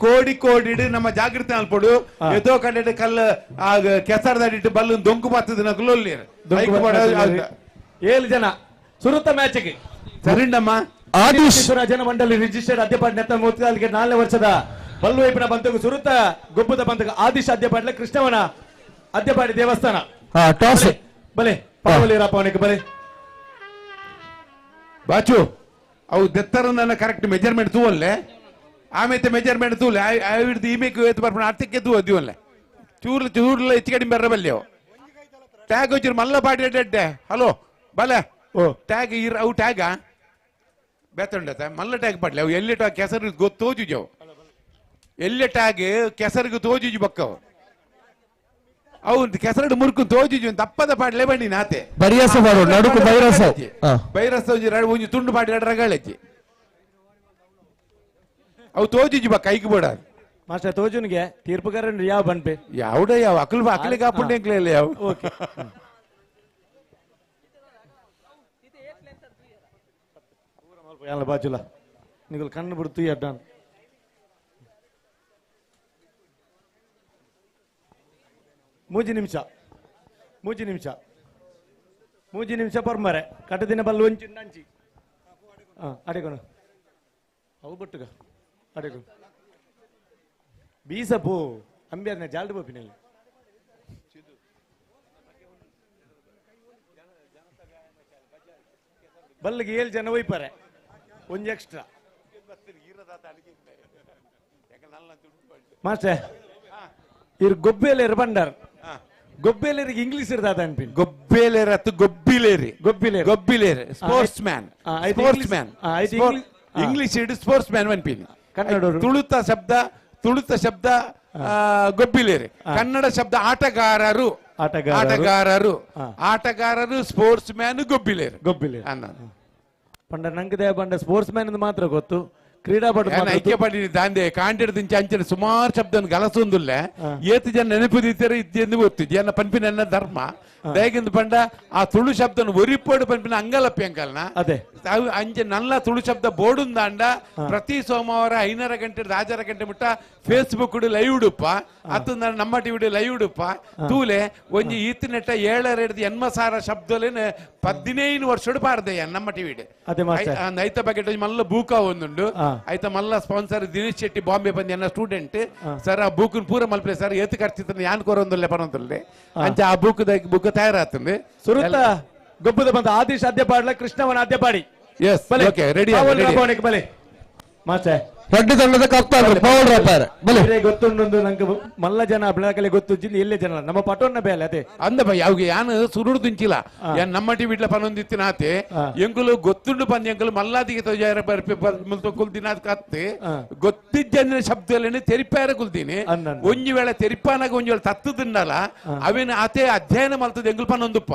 ಕೋಡಿ ಕೋಡಿಡು ನಮ್ಮ ಜಾಗೃತಿ ಅಲ್ಪಡು ಎದೋ ಕಡೆ ಕಲ್ಲು ಆ ಕೆಸರದಡಿಟ್ಟು ಬಲ್ಲು ದೊಂಕು ಬರ್ತದ ನಗುಲು 7 ಜನ ಸುರುತ್ತ ಮ್ಯಾಚ್ಗೆ ಸರಿಂಡಮ್ಮ ಆದೀಶ್ ಜನ ಮಂಡಳಿ ರಿಜಿಸ್ಟರ್ಡ್ ಅಧ್ಯಪಾಟ್ ನೆತ್ತ ಮೂವತ್ನಾಲ್ಕು 4ನೇ ವರ್ಷದ ಬಲ್ವೈಪಿನ ಬಂತಗು ಸುರುತ್ತ ಗೊಬ್ಬದ ಬಂತಗು ಆದೀಶ್ ಅಧ್ಯಪಾಟ್ಲ ಕೃಷ್ಣವನ ಅಧ್ಯಪಾಡಿ ದೇವಸ್ಥಾನ ಟಾಸ್ ಬಲೆ ಪಾವಲಿ ರಾಪವನಿಗೆ ಬಲೆ ಬಾಚು ಅವು ದೆತ್ತರ ನನ್ನ ಕರೆಕ್ಟ್ ಮೆಜರ್ಮೆಂಟ್ ತೂವಲ್ಲೆ ಆಮೇಲೆ ಮೆಜರ್ಮೆಂಟ್ ತೂಲೆ ಹಿಡ್ದು ಈಮೇಕ್ ಬರ್ಪಣ ಅರ್ಥಕ್ಕೆ ತೂ ಅದಿವಲ್ಲೆ ಚೂರ್ಲ ಚೂರ್ಲ ಹೆಚ್ಚು ಕಡಿಮೆ ಬರ್ರ ಬಲ್ಲೆ ಅವು ಟ್ಯಾಗ್ ಒಂಚೂರು ಮಲ್ಲ ಪಾಟಿ ಅಡ್ಡೆ ಹಲೋ ಬಲೆ ಓ ಟ್ಯಾಗ್ ಇರ್ ಅವು ಟ್ಯಾಗ ಬೇತುಂಡತ ಮಲ್ಲ ಟ್ಯಾಗ್ ಪಾಡ್ಲೆ ಅವು ಎಲ್ಲಿ ಟ್ಯಾಗ್ ಕೆಸರು ತೋಜುಜು ಅವು ಎಲ್ಲಿ ಟ್ಯಾಗ್ ಕೆಸರಿಗೆ ತೋಜುಜು ಬಕ್ಕವು ಅವು ಕೆಸರಡು ಮುರುಕು ತೋಜುಜು ತಪ್ಪದ ಪಾಡ್ಲೆ ಬನ್ನಿ ನಾತೆ ಬರಿಯಸ ಬಾರೋ ನಡುಕು ಬೈರಸ ಬೈರಸ ಒಂಜಿ ಒಂಜಿ ತುಂಡು ಪಾಡಿ ಎರಡು ರಗಳಜ್ಜಿ ಅವು ತೋಜುಜು ಬಕ್ಕ ಐಕ್ ಬೋಡ ಮಾಸ್ಟರ್ ತೋಜುನ್ಗೆ ತೀರ್ಪುಗಾರನ್ ಯಾವ ಬನ್ಪೆ ಯಾವ್ಡ ಯಾವ ಅಕಲ್ ಅಕಲಿಗೆ ಹಾಪುಂಡೆ ಇಲ್ಲ ಯಾವ ಓಕೆ ಬಾಜುಲ ನಿಗಲ್ ಕಣ್ಣು ಬಿಡ್ತು ಅಡ್ಡಾನ್ ಮೂಜಿ ನಿಮಿಷ ಮೂಜಿ ನಿಮಿಷ ಮೂಜಿ ನಿಮಿಷ ಪರ್ಮರೆ ಕಟ್ಟದಿನ ಬಲ್ಲು ಒಂಚಿ ಅಂಚಿ ಹಾಂ ಅಡೆಕೊಣ ಅವು ಬಟ್ಟುಗ ಅಡೆಗು ಬೀಸ ಪೋ ಅಂಬಿ ಅದನ್ನ ಜಾಲ್ಡು ಬೋಪಿನಲ್ಲಿ ಬಲ್ಲಿಗೆ 7 ಜನ ಒಯ್ಪಾರೆ ಒಂಜಿ ಎಕ್ಸ್ಟ್ರಾ ಮಾಸ್ಟರ್ ಇರ್ ಗೊಬ್ಬೆಲ್ಲ ಇರ್ ಬಂಡಾರ್ ಗೊಬ್ಬೇಲೇರಿಗೆ ಇಂಗ್ಲಿಷ್ ಇರ್ದಾದ ಅನ್ಪಿನ್ ಗೊಬ್ಬೇಲೇರ್ ಅತ್ತು ಗೊಬ್ಬಿಲೇರಿ ಗೊಬ್ಬಿಲೇರಿ ಗೊಬ್ಬಿಲೇರಿ sports man sports man English ಇಡು ಸ್ಪೋರ್ಟ್ಸ್ ಮ್ಯಾನ್ ಅನ್ಪಿನಿ. ಕನ್ನಡ ತುಳುತ ಶಬ್ದ, ತುಳುತ ಶಬ್ದ ಗೊಬ್ಬಿಲೇರಿ, ಕನ್ನಡ ಶಬ್ದ ಆಟಗಾರರು, ಆಟಗಾರರು, ಆಟಗಾರರು, ಸ್ಪೋರ್ಟ್ಸ್ ಮ್ಯಾನ್, ಗೊಬ್ಬಿಲೇರು, ಗೊಬ್ಬಿಲೇರು ಅನ್ನ. ಪಂಡ ನಂಗೆ ದೇವ ಪಂಡ ಸ್ಪೋರ್ಟ್ಸ್ ಮ್ಯಾನ್ ಮಾತ್ರ ಗೊತ್ತು, ಕ್ರೀಡಾಪಟು ಐಕ್ಯ ಪಡಿ ದಾಂದೆ ಕಾಂಡಿಡ್ದಿಂಚ ಅಂಚಿನ ಸುಮಾರು ಶಬ್ದ ಗಲಸೊಂದುಲ್ಲ ಏತು ಜನ ನೆನಪು ದೀತಾರೆ ಇದ್ದೆ ಗೊತ್ತು ಜನ ಪನ್ಪಿನ ಎನ್ನ ಧರ್ಮ ದಯಗಿಂದ ಪಂಡ ಆ ತುಳು ಶಬ್ದನ ಒರಿಪೋಡು ಪನ್ಪಿನ ಅಂಗಲಪ್ಪಿ ಅಂಕಲ್ನ ಅದೇ ಅಂಚೆ ನಲ್ಲ ತುಳು ಶಬ್ದ ಬೋಡುಂದಾಂಡ ಪ್ರತಿ ಸೋಮವಾರ 5 ಗಂಟೆ 6 ಗಂಟೆ ಮುಟ್ಟ ಫೇಸ್ಬುಕ್ ಲೈವ್ ಉಡುಪ ಅತ್ತು ನಮ್ಮ ಟಿವಿ ಲೈವ್ ಉಡುಪ ತೂಲೆ ಒಂಜಿ ಈತನೆಟ್ಟ 7 80,000 ಶಬ್ದಲೇನು 15 ವರ್ಷಡು ಪಾರ್ದೆ ನಮ್ಮ ಟಿವಿ ಐತ ಬಕೆಟ್ ಮಲ್ಲ ಬೂಕ ಒಂದುಂಡು ಐತ ಮಲ್ಲ ಸ್ಪಾನ್ಸರ್ ದಿನೇಶ್ ಶೆಟ್ಟಿ ಬಾಂಬೆ ಬಂದ ಎನ್ನ ಸ್ಟೂಡೆಂಟ್ ಸರ್ ಆ ಬೂಕ್ ಪೂರ ಮಲ್ಪಲೆ ಸರ್ ಏತು ಖರ್ಚಿತ್ತ ಯಾನ್ ಕೊರೊಂದುಲ್ಲೆ ಪನೊಂದುಲ್ಲೆ ಅಂಚ ಆ ಬೂಕ್ ಬುಕ್ ತಯಾರಾತಂದೆ. ಸುರುತ್ತ ಗೊಬ್ಬದ ಬಂದ ಆದೇಶ ಅದ್ಯಪಾಡ್ಲ ಕೃಷ್ಣವನ ಅದ್ಯಪಾಡಿ. S okay ready ಬಲೆ ಮಾಸ್ಟರ್ ರಡ್ಡು ತಂಡದ ಕಪ್ತಾನ್ ಪವನ್ ರಾಪಾರೆ ಬಲೆ ಗೊತ್ತುಂಡು ನಂಗೆ ಮಲ್ಲ ಜನ ಬೆಳಕಲೆ ಗೊತ್ತು ಎಲ್ಲೇ ಜನ ನಮ್ಮ ಪಟೋನ್ನ ಬೇಲೆ ಅದೇ ಅಂದ ಬೈ ಅವಾಗ ಯಾನು ಸುರುಡು ದುಂಚಿಲ್ಲ ಯಾನ್ ನಮ್ಮ ಟಿವಿ ಇಡ್ಲ ಪನೊಂದಿತ್ತಿನ ಆತೆ ಎಂಕುಲು ಗೊತ್ತುಂಡು ಬಂದ ಎಂಕುಲು ಮಲ್ಲಾದಿಗೆ ಕುಲ್ದಿನ ಕತ್ತೆ ಗೊತ್ತಿದ್ದ ಶಬ್ದಲೇನೆ ತೆರಿಪಾರ ಕುಲ್ತೀನಿ ಒಂಜಿ ವೇಳೆ ತೆರಿಪಾನಾಗ ಒಂಜಿ ವೇಳೆ ತತ್ತು ತಿನ್ನಲ್ಲ ಅವೇನು ಆತೆ ಅಧ್ಯಯನ ಮಲ್ತದ ಎಂಕುಲು ಪನೊಂದುಪ್ಪ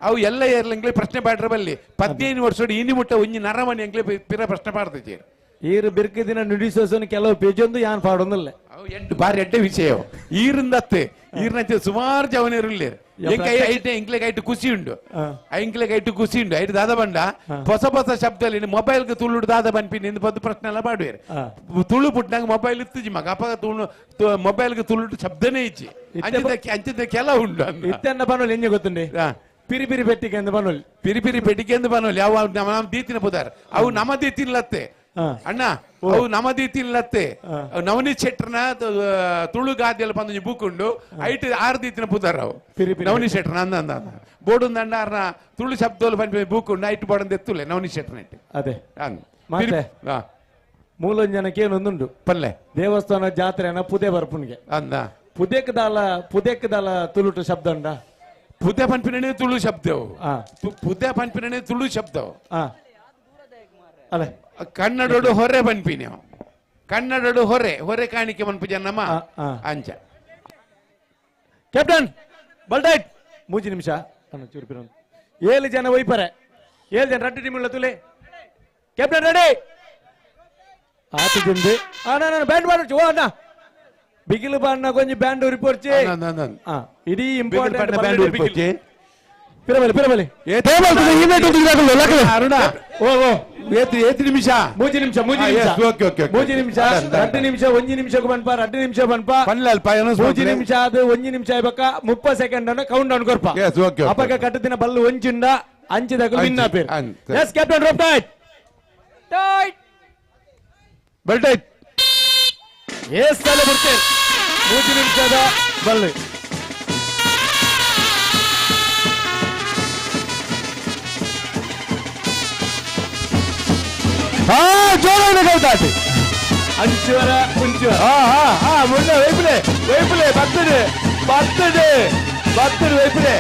ಅವು ಎಲ್ಲ ಏರ್ಲಂಗ್ಲೆ ಪ್ರಶ್ನೆ ಪಾಡ್ರ ಬಲ್ಲಿ 15 ವರ್ಷ ಇನಿ ಮುಟ್ಟ ಒಂಜಿ ನರಮಣಿ ಎಂಗ್ಲೆ ಪಿರ ಪ್ರಶ್ನೆ ಪಾಡ್ತಿದ್ದೀರಿ ಈರು ಬಿರ್ಕು ದಿನ ನುಡಿಸೋಸನ್ ಕೆಲವು ಪೇಜೊಂದು ಯಾನ್ ಪಾಡೊಂದಿಲ್ಲ ಎಂಟು ಬಾರಿ ಎಡ್ಡೆ ವಿಷಯ ಈರಿಂದತ್ತೆ ಈರಿನಂತೆ ಸುಮಾರು ಜವನಿರಲಿ ಎಂಕ್ಲೆಗ್ ಐಟು ಖುಷಿ ಉಂಡು ಎಂಕ್ಲೆಗ್ ಐಟು ಖುಷಿ ಉಂಡು ಐಟು ದಾದ ಬಂಡ ಹೊಸ ಹೊಸ ಶಬ್ದಲ್ಲಿ ಮೊಬೈಲ್ ತುಳು ದಾದ ಬನ್ಪಿ ನಿಂದು ಬಂದು ಪ್ರಶ್ನೆ ಎಲ್ಲ ಮಾಡುವೇರು ತುಳು ಪುಟ್ಟಾಗ ಮೊಬೈಲ್ ಇತ್ತು ಮಗ ಅಪ್ಪ ತುಳು ಮೊಬೈಲ್ಗೆ ತುಳು ಶಬ್ದನೇ ಇಚ್ಚಿ ಅಂಚಿದ ಕೆಲ ಉಂಡು ಇತ್ತನ್ನ ಬನ್ನೋಲಿ ಎಂಜೆ ಗೊತ್ತುಂಡೆ ಪಿರಿ ಪಿರಿ ಪೆಟ್ಟಿಗೆ ಅಂತ ಬನ್ನೋಲಿ ಪಿರಿ ಪಿರಿ ಪೆಟ್ಟಿಗೆ ಅಂತ ಬನ್ನೋಲಿ ಅವು ನಮ್ಮ ದೀತಿನ ಪುದಾರ್ ಅವು ನಮ್ಮ ದೀತಿಲ್ಲತ್ತೆ ಅಣ್ಣ ಅವು ನಮದಿ ತಿನ್ನತ್ತೆ ನವನೀತ್ ಶೆಟ್ಟರ್ನ ತುಳು ಗಾದೆಲ್ಲ ಬಂದು ಬುಕ್ ಉಂಡು ಐಟ್ 6 ದೀತಿನ ಪುದಾರ್ ಅವು ನವನೀತ್ ಶೆಟ್ಟರ್ನ ಅಂದ ಅಂದ ಬೋಡು ಅಂದ ಅರ್ನ ತುಳು ಶಬ್ದೋಲು ಬಂದು ಬುಕ್ ಉಂಡು ಐಟ್ ಬೋಡಂದ ಎತ್ತುಲೆ ನವನೀತ್ ಶೆಟ್ಟರ್ನ ಇಟ್ಟು ಅದೇ ಮತ್ತೆ ಮೂಲೊಂದು ಜನಕ್ಕೆ ಏನೊಂದುಂಡು ಪಲ್ಲೆ ದೇವಸ್ಥಾನ ಜಾತ್ರೆನ ಪುದೆ ಬರ್ಪುನ್ಗೆ ಅಂದ ಪುದೆಕ್ ದಾಲ ಪುದೆಕ್ ದಾಲ ತುಳುಟು ಶಬ್ದ ಉಂಡ ಪುದೆ ಪನ್ಪಿನೇ ತುಳು ಶಬ್ದವು ಪುದೆ ಪನ್ಪಿನೇ ತುಳು ಶಬ್ದವು ಅಲ್ಲ ಕನ್ನಡೋಡು ಹೊರೆ ಬನ್ಪಿ ನೀವು ಕನ್ನಡೋಡು ಹೊರೆ ಹೊರೆ ಕಾಣಿಕೆ ಮನ್ಪು ಜನ್ನಮ್ಮ ಅಂಚ ಕ್ಯಾಪ್ಟನ್ ಬಲ್ಡೈಟ್ 3 ನಿಮಿಷ 7 ಜನ ಒಯ್ಪರೆ 7 ಜನ ರಡ್ಡು ಟೀಮ್ ತುಲೆ ಕ್ಯಾಪ್ಟನ್ ರೆಡಿ ಆತು ಜಿಂದು ನಾನು ಬ್ಯಾಂಡ್ ಮಾಡೋಚು ಓ ಅಣ್ಣ ಬಿಗಿಲು ಬಾಣ್ಣ ಕೊಂಚ ಬ್ಯಾಂಡ್ ರಿಪೋರ್ಟ್ ಇಡೀ important band report ಪಿರಬಲಿ ಪಿರಬಲಿ ಅರುಣ ಓ ಓ ಏತು ನಿಮಿಷ 3 ನಿಮಿಷ 3 ನಿಮಿಷ okay okay 3 ನಿಮಿಷ 2 ನಿಮಿಷ 1 ನಿಮಿಷಕ್ಕೆ ಬನ್ಪ 2 ನಿಮಿಷ ಬನ್ಪ 3 ನಿಮಿಷ ಅದು 1 ನಿಮಿಷ ಆಯ್ಬಕ್ಕ 30 ಸೆಕೆಂಡ್ ಅನ್ನು ಕೌಂಟ್ ಡೌನ್ ಕೊರ್ಪ ಅಪಗ ಕಟ್ಟದಿನ Ballu ಒಂಚಿಂದ ಅಂಚಿದಕು win ಆಪೇರ್. Yes captain rope tight tight bell tight yes ಅಲ್ಲ ಬಿಡ್ತೇನೆ 3 ನಿಮಿಷದ ಬಲ್ಲು ಜೋರಾಗಿ ಕೌತಾಟಿ ಅಂಚುವರ ಮುಂಚುವರ ಮುನ್ನ ವೈಪುಲೆ ವೈಪುಲೆ ಬರ್ತದೆ ಬರ್ತದೆ ಬರ್ತದೆ ವೈಪುಲೆ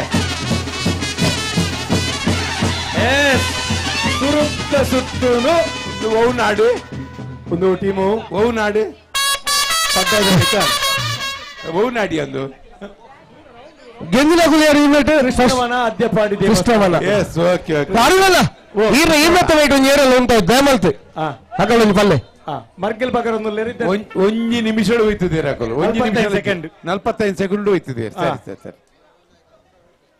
ಎಸ್ ಸುರುತ್ತ ಸುತ್ತೂನು ಒವು ನಾಡು ಒಂದು ಟೀಮು ಒವು ನಾಡು ಒವು ನಾಡಿ ಅಂದು ಗೆಂದಿನ ಗುಲಿಯರು ಇಮೇಟ್ ಕೃಷ್ಣವನ ಅದ್ಯಪಾಡಿ ಕೃಷ್ಣವನ yes okay okay ಅರುಣಲ್ಲ ಈರ ಈಮತ್ತ ವೈಟ್ ಒಂಜಿ ಏರಲ್ಲ ಉಂಟು ದೇಮಲ್ತು ಅಕಲ್ ಒಂಜಿ ಪಲ್ಲೆ ಮರ್ಕೆಲ್ ಬಗರ್ ಒಂಜಿ ನಿಮಿಷ ಹೋಯ್ತದೆ ಅಕಲು ಒಂಜಿ ನಿಮಿಷ ಸೆಕೆಂಡ್ 45 ಸೆಕೆಂಡ್ ಹೋಯ್ತದೆ. ಸರಿ ಸರಿ ಸರಿ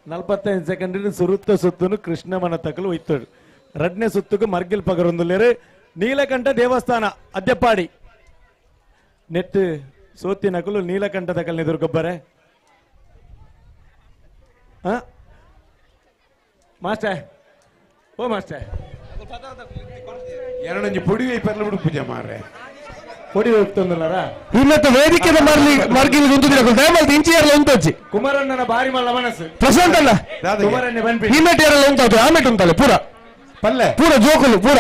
45 ಸೆಕೆಂಡ್ ಸುರುತ್ತ ಸುತ್ತುನು ಕೃಷ್ಣವನ ತಕಲು ಹೋಯ್ತಡು. ರಡ್ನೇ ಸುತ್ತುಕು ಮರ್ಗಿಲ್ ಪಗರೊಂದುಲ್ಲೇರು ನೀಲಕಂಠ ದೇವಸ್ಥಾನ ಅದ್ಯಪಾಡಿ ನೆಟ್ ಸೋತಿನಕಲು ನೀಲಕಂಠ ತಕಲ್ ಎದುರುಗೊಬ್ಬರೆ. ಮಾಸ್ಟರ್ ಓ ಮಾಸ್ಟರ್ ಎರಡೊಂಜಿ ಪೊಡಿ ಪರ್ಲ ಬಿಡು ಪೂಜೆ ಮಾರ್ರೆ ಪೊಡಿ ಹೋಗ್ತಂದಲ್ಲರ ಇನ್ನತ್ತ ವೇದಿಕೆದ ಮರ್ಲಿ ಮರ್ಗಿಲ್ ಗುಂತುದಿನ ದಯಮಲ್ತು ಇಂಚಿ ಏರ್ಲ ಉಂಟೊಚ್ಚಿ ಕುಮಾರಣ್ಣನ ಬಾರಿ ಮಲ್ಲ ಮನಸ್ಸು ಪ್ರಶಾಂತ್ ಅಣ್ಣ ಕುಮಾರಣ್ಣ ಬನ್ಪಿ ಹಿಮ್ಮೆಟ್ ಏರಲ್ಲ ಉಂಟಾಯ್ತು ಆಮೆಟ್ ಉಂಟಲ್ಲ ಪೂರ ಪಲ್ಲೆ ಪೂರ ಜೋಕುಲು ಪೂರ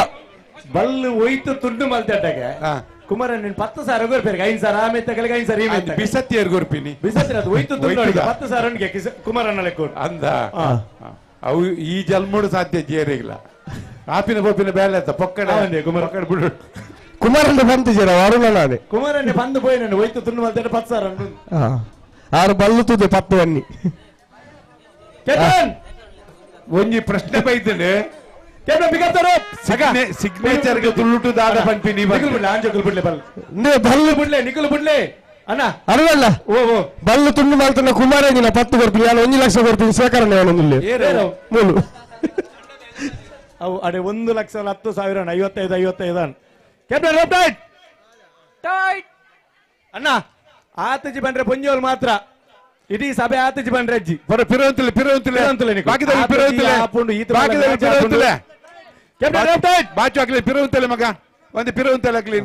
ಬಲ್ಲು ಒಯ್ತು ತುಂಡು ಮಲ್ತಟ್ಟಗೆ ಕುಮಾರಣ್ಣ 10,000 ಗೊರ್ಪೇರು 5,000 ಆಮೆ ತಗಲಿಗೆ 5,000 ಈ ಮೆತ್ತ ಬಿಸತ್ತಿಯರ್ ಗೊರ್ಪಿನಿ ಬಿಸತ್ತಿರ ಅದು ಹೋಯ್ತು 10,000 ಕುಮಾರಣ್ಣ ಲೆಕ್ಕ ಅಂದ ಅವು ಈ ಜಲ್ಮೋಡು ಸಾಧ್ಯ ಜೇರಿಗಿಲ್ಲ ಆಪಿನ ಬೋಪಿನ ಬೇಲೆ ಅಂತ ಪೊಕ್ಕಡ ಪೊಕ್ಕಡ ಬಿಡು ಕುಮಾರಣ್ಣ ಬಂತು ಜರ ಅರುಣನಾನೆ ಕುಮಾರಣ್ಣ ಬಂದು ಪೋಯಿ ನಾನು ಹೋಯ್ತು ತುಂಡು ಮಲ್ತೇನೆ 10,000 ಆರು ಬಲ್ಲು ತುದೆ ಪತ್ತು ಬನ್ನಿ ಒಂಜಿ ಪ್ರಶ್ನೆ ಬೈತೇನೆ ಸಿಗ್ನೇಚರ್ ತುಳ್ಳುಟು ದಾದ ಪಂಪಿನಿ ಬಲ್ಲು ಬಿಡ್ಲೆ ನಿಕುಲು ಬಿಡ್ಲೆ ಅಣ್ಣ ಅರುಣಲ್ಲ ಓ ಓ ಬಲ್ಲು ತುಂಡು ಮಲ್ತನ ಕುಮಾರಣ್ಣ 10 ಕೊರ್ಪಿನಿ ನಾನು 1 ಲಕ್ಷ ಕೊರ್ಪಿನಿ ಶೇಖರಣೆ ಅವನೊಂದು ಮೂಲು ಅವು ಅಡೆ 1,10,000 55 55 captain left right tight ಅಣ್ಣ ಆತಜಿ ಬಂದ್ರೆ ಪೊಂಜೋಲ್ ಮಾತ್ರ ಇಡೀ ಸಭೆ ಆತಜಿ ಬಂದ್ರೆ ಅಜ್ಜಿ ಬರ ಪಿರೋಂತಿಲ್ಲ ಪಿರೋಂತಿಲ್ಲ ಬಾಕಿದವ್ರು ಪಿರೋಂತಿಲ್ಲ ಬಾಕಿದವ್ರು ಪಿರೋಂತಿಲ್ಲ captain left right ಬಾಚು ಹಾಕ್ಲಿ ಪಿರೋಂತಿಲ್ಲ ಮಗ ಒಂದು ಪಿರೋಂತಿಲ್ಲ ಹಾಕ್ಲಿ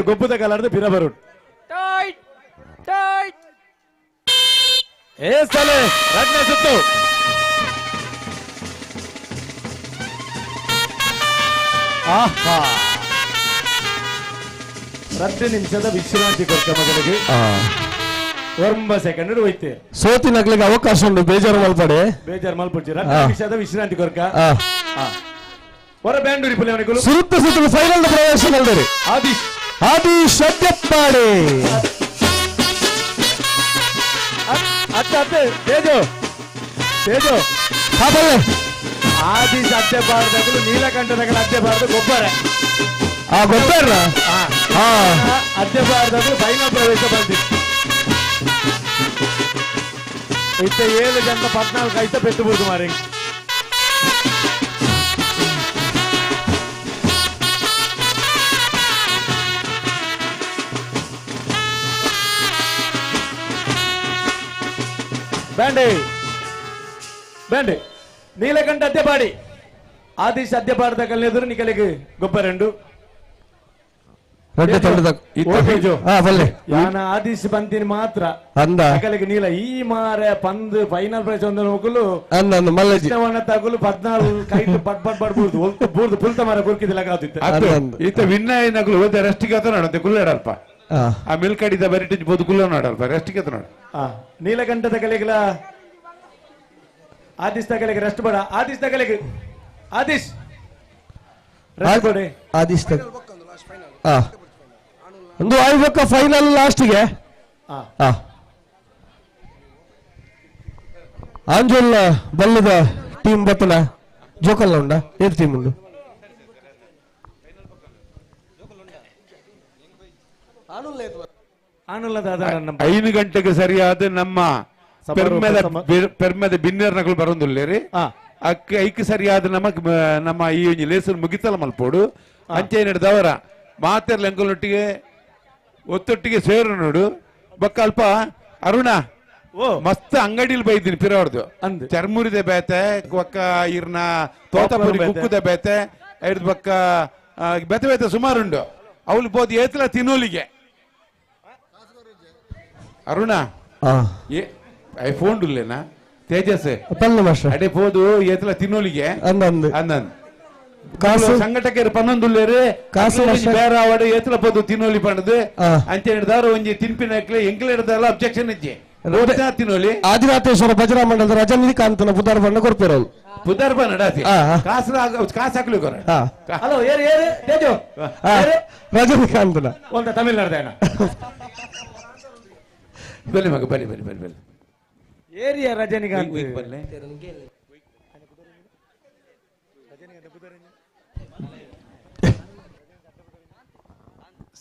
ಗೊಬ್ಬದ ಕಲರ್ದು ಪಿರ ಬರೋಡು ಟೈಟ್ ಟೈಟ್ ಏ ಸಲೆ ರಡ್ನೇ ಸುತ್ತು ಆಹಾ 2 ನಿಮಿಷದ ವಿಶ್ರಾಂತಿ ಕೊಡ್ತ ಮಗನಿಗೆ 9 ಸೆಕೆಂಡ್ ಹೋಯ್ತೆ ಸೋತಿನಗ್ಲಿಗೆ ಅವಕಾಶ ಉಂಟು ಬೇಜಾರು ಮಲ್ಪಡೆ ಬೇಜಾರು ಮಲ್ಪಡ್ಚಿ 2 ನಿಮಿಷದ ವಿಶ್ರಾಂತಿ ಕೊರ್ಕ ಹೊರ ಬ್ಯಾಂಡೂರಿ ಪುಲಿಯವನಿಗಳು ಸುರುತ್ತ ಸುತ್ತ ಫೈನಲ್ ಪ್ರವೇಶ ಮಲ್ದರೆ ಆದಿಶ್ ಆದಿಶ್ ಅದ್ಯಪ್ಪಾಡೆ ಅತ್ತ ಅತ್ತ ತೇಜು ತೇಜು ಹಾಬಲ್ಲೆ ಆದಿಶ್ ಅದ್ದೆಬಾರ್ದಗಳು ನೀಲಕಂಠದಗಳು ಅದ್ದೆಬಾರ್ದು ಗೊಬ್ಬರ ಆ ಗೊಬ್ಬರ ಅದ್ದೆಬಾರ್ದಗಳು ಫೈನಲ್ ಪ್ರವೇಶ ಬಂದಿತ್ತು ಇತ್ತ 7 ಗಂಟೆ 14 ಐತ ಪೆಟ್ಟು ಬಿಡುದು ಮಾರಿ ಬ್ಯಾಂಡೆ ಬ್ಯಾಂಡೆ ನೀಲಕಂಠ ಅದ್ದೆಪಾಡಿ ಆದಿಶ್ ಅದ್ದೆಪಾಡದ ಕಲ್ಲೆದುರು ನಿಕಲಿಗೆ ಗೊಬ್ಬರಂಡು ಆದಿಶ್ ಬಂತೀನಿ ಮಾತ್ರ ಅಂದ ಅಕಲಿಗೆ ನೀಲ ಈ ಮಾರೆ ಪಂದ್ ಫೈನಲ್ ಪ್ರೈಸ್ ಒಂದು ಹೋಗಲು ಅಂದ ಮಲ್ಲಜಿ ತಗುಲು 14 ಕೈ ಪಟ್ ಪಟ್ ಪಟ್ ಬೂರ್ದು ಬೂರ್ದು ಪುಲ್ತ ಮಾರ ಗುರ್ಕಿದಿಲ್ಲ ಕಾದಿತ್ತು ಈತ ವಿನ್ನ ನಗಲು ಹೋದ ರೆಸ್ಟಿಗೆ ಆತ ನೋಡಂತೆ ಕುಲ್ಲಾಡಲ್ಪ ಆ ಮಿಲ್ಕಡಿದ ಬರಿಟಿಜ್ ಬೋದು ಕುಲ್ಲ ನೋಡಲ್ಪ ರೆಸ್ಟಿಗೆ ಆತ ನೋಡ ನೀಲಕಂಠದ ಕಲೆಗಿಲ ಆದಿಶ್ ತಗಲಿಗೆ ರೆಸ್ಟ್ ಬೇಡ ಆದಿಶ್ ತಗಲಿಗೆ ಆದಿಶ್ ರೆಸ್ಟ್ ಕೊಡಿ ಆದಿಶ್ ಒಂದು ಆಯ್ಬೇಕ ಫೈನಲ್ ಲಾಸ್ಟ್ಗೆ ಆಂಜೋಲ್ ಬಲ್ಲದ ಟೀಮ್ ಬತ್ತನ ಜೋಕಲ್ಲ ಉಂಡ ಏದು ಟೀಮ್ ಉಂಡು ಐದು ಗಂಟೆಗೆ ಸರಿಯಾದ ನಮ್ಮ ಪೆರ್ಮೆದ ಬಿನ್ನೆರ್ ನಕಲು ಬರೋದಿಲ್ಲ ಅಕ್ಕ ಐಕ್ ಸರಿಯಾದ ನಮ್ಮ ನಮ್ಮ ಈ ಒಂಜಿ ಲೇಸನ್ ಮುಗಿತಲ ಮಲ್ಪೋಡು ಅಂಚೆ ನಡೆದವರ ಮಾತೆರ್ಲ ಎಂಕಲ್ನೊಟ್ಟಿಗೆ ಒತ್ತೊಟ್ಟಿಗೆ ಸೇರು ನೋಡು ಬೊಕ್ಕ ಅಲ್ಪ ಅರುಣ ಮಸ್ತ್ ಅಂಗಡಿಲಿ ಬೈದಿನಿ ಪಿರವರ್ದು ಚರ್ಮುರಿದ ಬೇತೆ ಬೊಕ್ಕ ಇರ್ನ ತೋತಾಪುರಿ ಕುಕ್ಕುದ ಬೇತೆ ಐದು ಬೊಕ್ಕ ಬೇತೆ ಬೇತೆ ಸುಮಾರುಂಡು ಅವಳು ಬೋದು ಏತಲ ತಿನ್ನೋಲಿಗೆ ಅರುಣ I phone ಇಲ್ಲೇನಾ ತೇಜಸ್ ಅಡೆ ಪೋದು ಏತಲ ತಿನ್ನೋಲಿಗೆ ಅಂದಂದು ಅಂದಂದು ಸಂಘಟಕರು ಪನ್ನೊಂದುಲ್ಲೇರು ಕಾಸು ಬೇರೆ ಅವಡು ಏತಲ ಪೋದು ತಿನ್ನೋಲಿ ಪಂಡದು ಅಂಚೆ ಹಿಡ್ದವ್ರು ಒಂಜಿ ತಿನ್ಪಿನ ಎಂಕ್ಲೆ ಹಿಡ್ದಲ್ಲ ಅಬ್ಜೆಕ್ಷನ್ ಇಜ್ಜಿ ತಿನ್ನೋಲಿ ಆದಿನಾಥೇಶ್ವರ ಭಜನಾ ಮಂಡಲದ ರಜನಿಕಾಂತನ ಪುದಾರ್ ಬಣ್ಣ ಕೊಡ್ಪಿರೋದು ಪುದಾರ್ ಬಣ್ಣ ಕಾಸು ಕಾಸು ಹಾಕ್ಲಿ ಹಲೋ ಏರು ಏರು ತೇಜು ರಜನಿಕಾಂತನ ಒಂದ ತಮಿಳ್ನಾಡ್ದ ಬನ್ನಿ ಮಗ ಬನ್ನಿ ಬನ್ನಿ ಬನ್ನಿ ಬನ್ನಿ ಏರಿಯಾ ರಜನಿಕಾಂತ್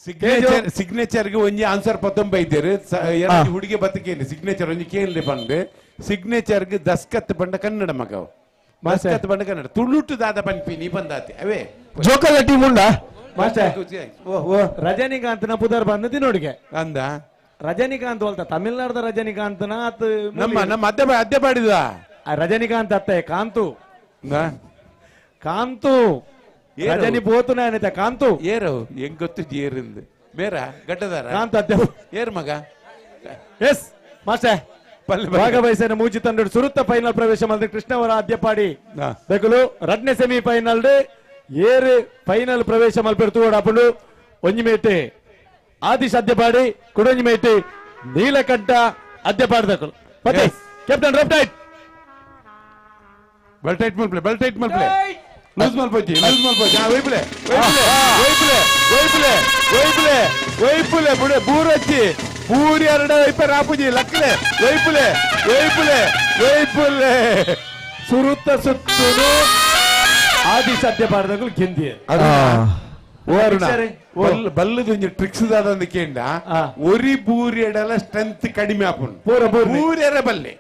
ಸಿಗ್ನೇಚರ್ ಸಿಗ್ನೇಚರ್ಗೆ ಒಂಜಿ ಆನ್ಸರ್ ಪತ್ತೊಂಬ ಇದ್ದೀರಿ ಹುಡುಗಿ ಬತ್ತಕೇಲಿ ಸಿಗ್ನೇಚರ್ ಒಂಜಿ ಕೇಳಿ ಬಂದು ಸಿಗ್ನೇಚರ್ಗೆ ದಸ್ಕತ್ ಬಂಡ ಕನ್ನಡ ಮಗ ದಸ್ಕತ್ ಬಂಡ ಕನ್ನಡ ತುಳುಟು ದಾದ ಪನ್ಪಿ ನೀ ಬಂದಾತೆ ಅವೇ ಜೋಕಲ್ಲ ಟೀಮ್ ಉಂಡಾ ರಜನಿಕಾಂತ್ನ ಪುದರ್ ಬಂದದಿ ನೋಡಿಗೆ ಅಂದ ರಜನಿಕಾಂತ್ ಅಲ್ತ ತಮಿಳ್ನಾಡದ ರಜನಿಕಾಂತ್ನ ನಮ್ಮ ನಮ್ಮ ಅದ್ದೆ ಅದ್ದೆ ಪಾಡಿದ ರಜನಿಕಾಂತ್ ಅತ್ತೆ ಕಾಂತು ಕಾಂತು ರಜನಿ ಪೋತು ನಾನಿತ ಕಾಂತು ಏರು ಹೆಂಗ್ ಗೊತ್ತು ಏರಿಂದು ಬೇರ ಗಡ್ಡದಾರ ಕಾಂತು ಅದ್ದೆ ಏರ್ ಮಗ ಎಸ್ ಮಾಸ್ಟರ್ ಭಾಗವಹಿಸಿದ ಮೂಜಿ ತಂಡ ಸುರುತ್ತ ಫೈನಲ್ ಪ್ರವೇಶ ಮಾಡಿದ ಕೃಷ್ಣವರ ಅದ್ಯಪಾಡಿ ಬೆಗುಲು ರಡ್ನೇ ಸೆಮಿ ಫೈನಲ್ ಏರು ಫೈನಲ್ ಪ್ರವೇಶ ಮಲ್ಪೆರ್ ಅಪ್ಪುಂಡು ಒಂಜಿ ಮೇಟೆ ಆದಿಶ್ ಅದ್ಯಪಾಡಿ ಕುಡೊಂಜಿ ಮೇಟೆ ನೀಲಕಂಠ ಅದ್ಯಪಾಡ್ದಕುಲು ಮತ್ತೆ captain rope tight bell tight ಮಲ್ಪ್ಲೆ bell tight ಮಲ್ಪ್ಲೆ loose ಮಲ್ಪೊಚ್ಚಿ loose ಮಲ್ಪೊಚ್ಚಿ ಆ ವೈಪ್ಲೆ ವೈಪ್ಲೆ ವೈಪ್ಲೆ ವೈಪ್ಲೆ ವೈಪ್ಲೆ ವೈಪುಲೆ ಬುಡೆ ಬೂರಚ್ಚಿ ಪೂರಿ ಎರಡ ವೈಪ ರಾಪುಜಿ ಲಕ್ಲೆ ವೈಪುಲೆ ವೈಪುಲೆ ವೈಪುಲೆ ಸುರುತ್ತ ಸುತ್ತುನು ಆದಿಶ್ ಅದ್ಯಪಾಡ್ದಕುಲು ಗೆಂದಿಯೆ ಬಲ್ಲದ ಒಂಜಿ ಟ್ರಿಕ್ಸ್ ದಾದಂದ ಕೇಂಡ ಒರಿ ಬೂರಿಯಡಲ ಸ್ಟ್ರೆಂತ್ ಕಡಿಮೆ ಆಪುಂಡು ಪೂರ ಬೂರಿಯರ ಬಲ್ಲೆ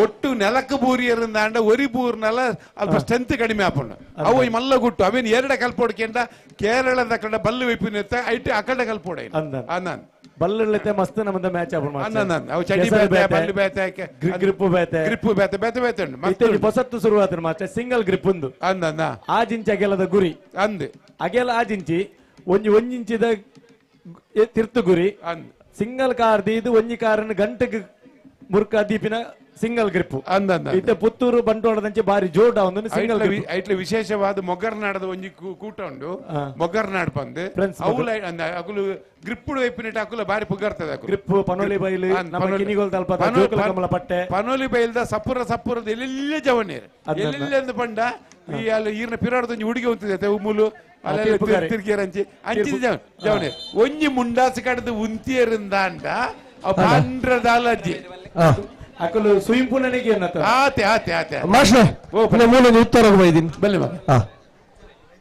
ಒಟ್ಟು ನೆಲಕ್ಕೆ ಬೂರಿಯರಂದಾಂಡ ಒರಿ ಬೂರ್ನಲ ಅಲ್ಪ ಸ್ಟ್ರೆಂತ್ ಕಡಿಮೆ ಆಪುಂಡು ಅವು ಈ ಮಲ್ಲ ಗುಟ್ಟು ಅವೇನು ಎರಡ ಕಲ್ಪೋಡ್ಕೇಂಡ ಕೇರಳದ ಕಡೆ ಬಲ್ಲು ವೈಪಿನ ಐಟ್ ಅಕಡೆ ಕಲ್ಪೋಡ ಅನ್ನ ಬಲ್ಲುಳ್ಳತೆ ಮಸ್ತ್ ನಮ್ಮದ ಮ್ಯಾಚ್ ಆಪುಂಡು ಅನ್ನ ಅವು ಚಡಿ ಬೇತೆ ಬಲ್ಲು ಬೇತೆ ಗ್ರಿಪ್ ಬೇತೆ ಗ್ರಿಪ್ ಬೇತೆ ಬೇತೆ ಬೇತೆ ಉಂಡು ಇತ್ತೆ ಹೊಸತ್ತು ಶುರುವಾತ ಮಾತ್ರ ಸಿಂಗಲ್ ಗ್ರಿಪ್ ಉಂದು ಅಂದ ಆಜಿಂಚಿ ಅಗೆಲದ ಗುರಿ ಅಂದ್ ಅಗೆಲ ಆಜಿಂಚಿ ಒಂಜಿ ಒಂಜಿಂಚಿದ ತಿರ್ತು ಗುರಿ ಸಿಂಗಲ್ ಕಾರ್ ದೀದು ಒಂಜಿ ಕಾರನ್ನು ಗಂಟೆಗೆ ಮುರ್ಕ ದೀಪಿನ ಸಿಂಗಲ್ ಗ್ರಿಪ್ ಇತ್ತೆ ಪುತ್ತೂರು ಬಂಟ್ವಾಳದಂಚೆ ಬಾರಿ ಜೋಡ ಒಂದು ಸಿಂಗಲ್ ಗ್ರಿಪ್ ಐಟ್ಲ ವಿಶೇಷವಾದ ಮೊಗರ್ನಾಡದ ಒಂಜಿ ಕೂಟ ಉಂಡು ಮೊಗರ್ನಾಡ್ ಪಂದ್ ಅವುಲ ಅಕುಲು ಗ್ರಿಪ್ ವೈಪಿನೆಟ್ ಅಕುಲ ಬಾರಿ ಪುಗರ್ತದೆ ಗ್ರಿಪ್ ಪನೋಲಿ ಬೈಲು ನಮ್ಮ ಕಿನಿಗೋಲ್ ತಲ್ಪದ ಜೋಕುಲ ಕಮಲ ಪಟ್ಟೆ ಪನೋಲಿ ಬೈಲ್ದ ಸಪುರ ಸಪುರದ ಎಲ್ಲೆಲ್ಲ ಜವನೇರು ಎಲ್ಲೆಲ್ಲ ಪಂಡ ಈ ಅಲ್ಲಿ ಈರ್ನ ಪಿರಾಡದ ಒಂಜಿ ಹುಡುಗಿ ಉಂತಿದೆ ಉಮ್ಮುಲು ತಿರ್ಗಿರಂಚಿ ಅಂಚಿದ ಜವನೇರು ಒಂಜಿ ಮುಂಡಾಸು ಕಡದು ಉಂತಿಯರಿಂದಾಂಡ ಪಾಂಡ್ರದಾಲಜ್ಜಿ ಅಕಲು ಸುಯಿಂಪುನನಿಗೆ ಆತೆ ಆತೆ ಆತೆ ಮಾಸ್ಟರ್ ಮೂಲ ಉತ್ತರ ಬೈದಿನಿ ಬಲ್ಲೆ ಮಗ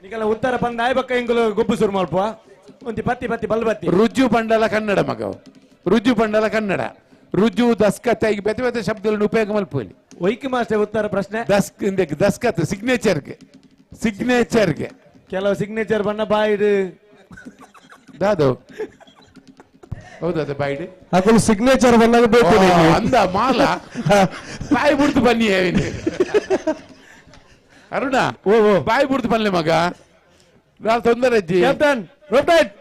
ನಿಗಲ ಉತ್ತರ ಬಂದ ಆಯ್ಬಕ್ಕ ಇಂಗುಲು ಗೊಬ್ಬು ಸುರು ಮಲ್ಪ ಒಂಜಿ ಪತ್ತಿ ಪತ್ತಿ ಬಲ್ ಬತ್ತಿ ರುಜು ಬಂಡಲ ಕನ್ನಡ ಮಗ ರುಜು ಬಂಡಲ ಕನ್ನಡ ರುಜು ದಸ್ಕತ್ ಈಗ ಬೇತೆ ಬೇತೆ ಶಬ್ದಗಳನ್ನು ಉಪಯೋಗ ಮಲ್ಪೋಲಿ ವೈಕ್ ಮಾಸ್ಟರ್ ಉತ್ತರ ಪ್ರಶ್ನೆ ದಸ್ಕ್ ದಸ್ಕತ್ ಸಿಗ್ನೇಚರ್ಗೆ ಸಿಗ್ನೇಚರ್ಗೆ ಕೆಲವು ಸಿಗ್ನೇಚರ್ ಬಣ್ಣ ಬಾಯಿಡು ದಾದು ಹೌದಾ ಬಾಯಿಡು ಅಕಲು ಸಿಗ್ನೇಚರ್ ಬಂದಾಗ ಬೇಕು ಅಂದ ಮಾಲ ಬಾಯಿ ಬಿಡ್ತು ಬನ್ನಿ ಅರುಣ ಓ ಬಾಯಿ ಬಿಡ್ತು ಬನ್ನಿ ಮಗ ನಾನು ತೊಂದರೆ ಅಜ್ಜಿ ಕ್ಯಾಪ್ಟನ್ ರೋಟೇಟ್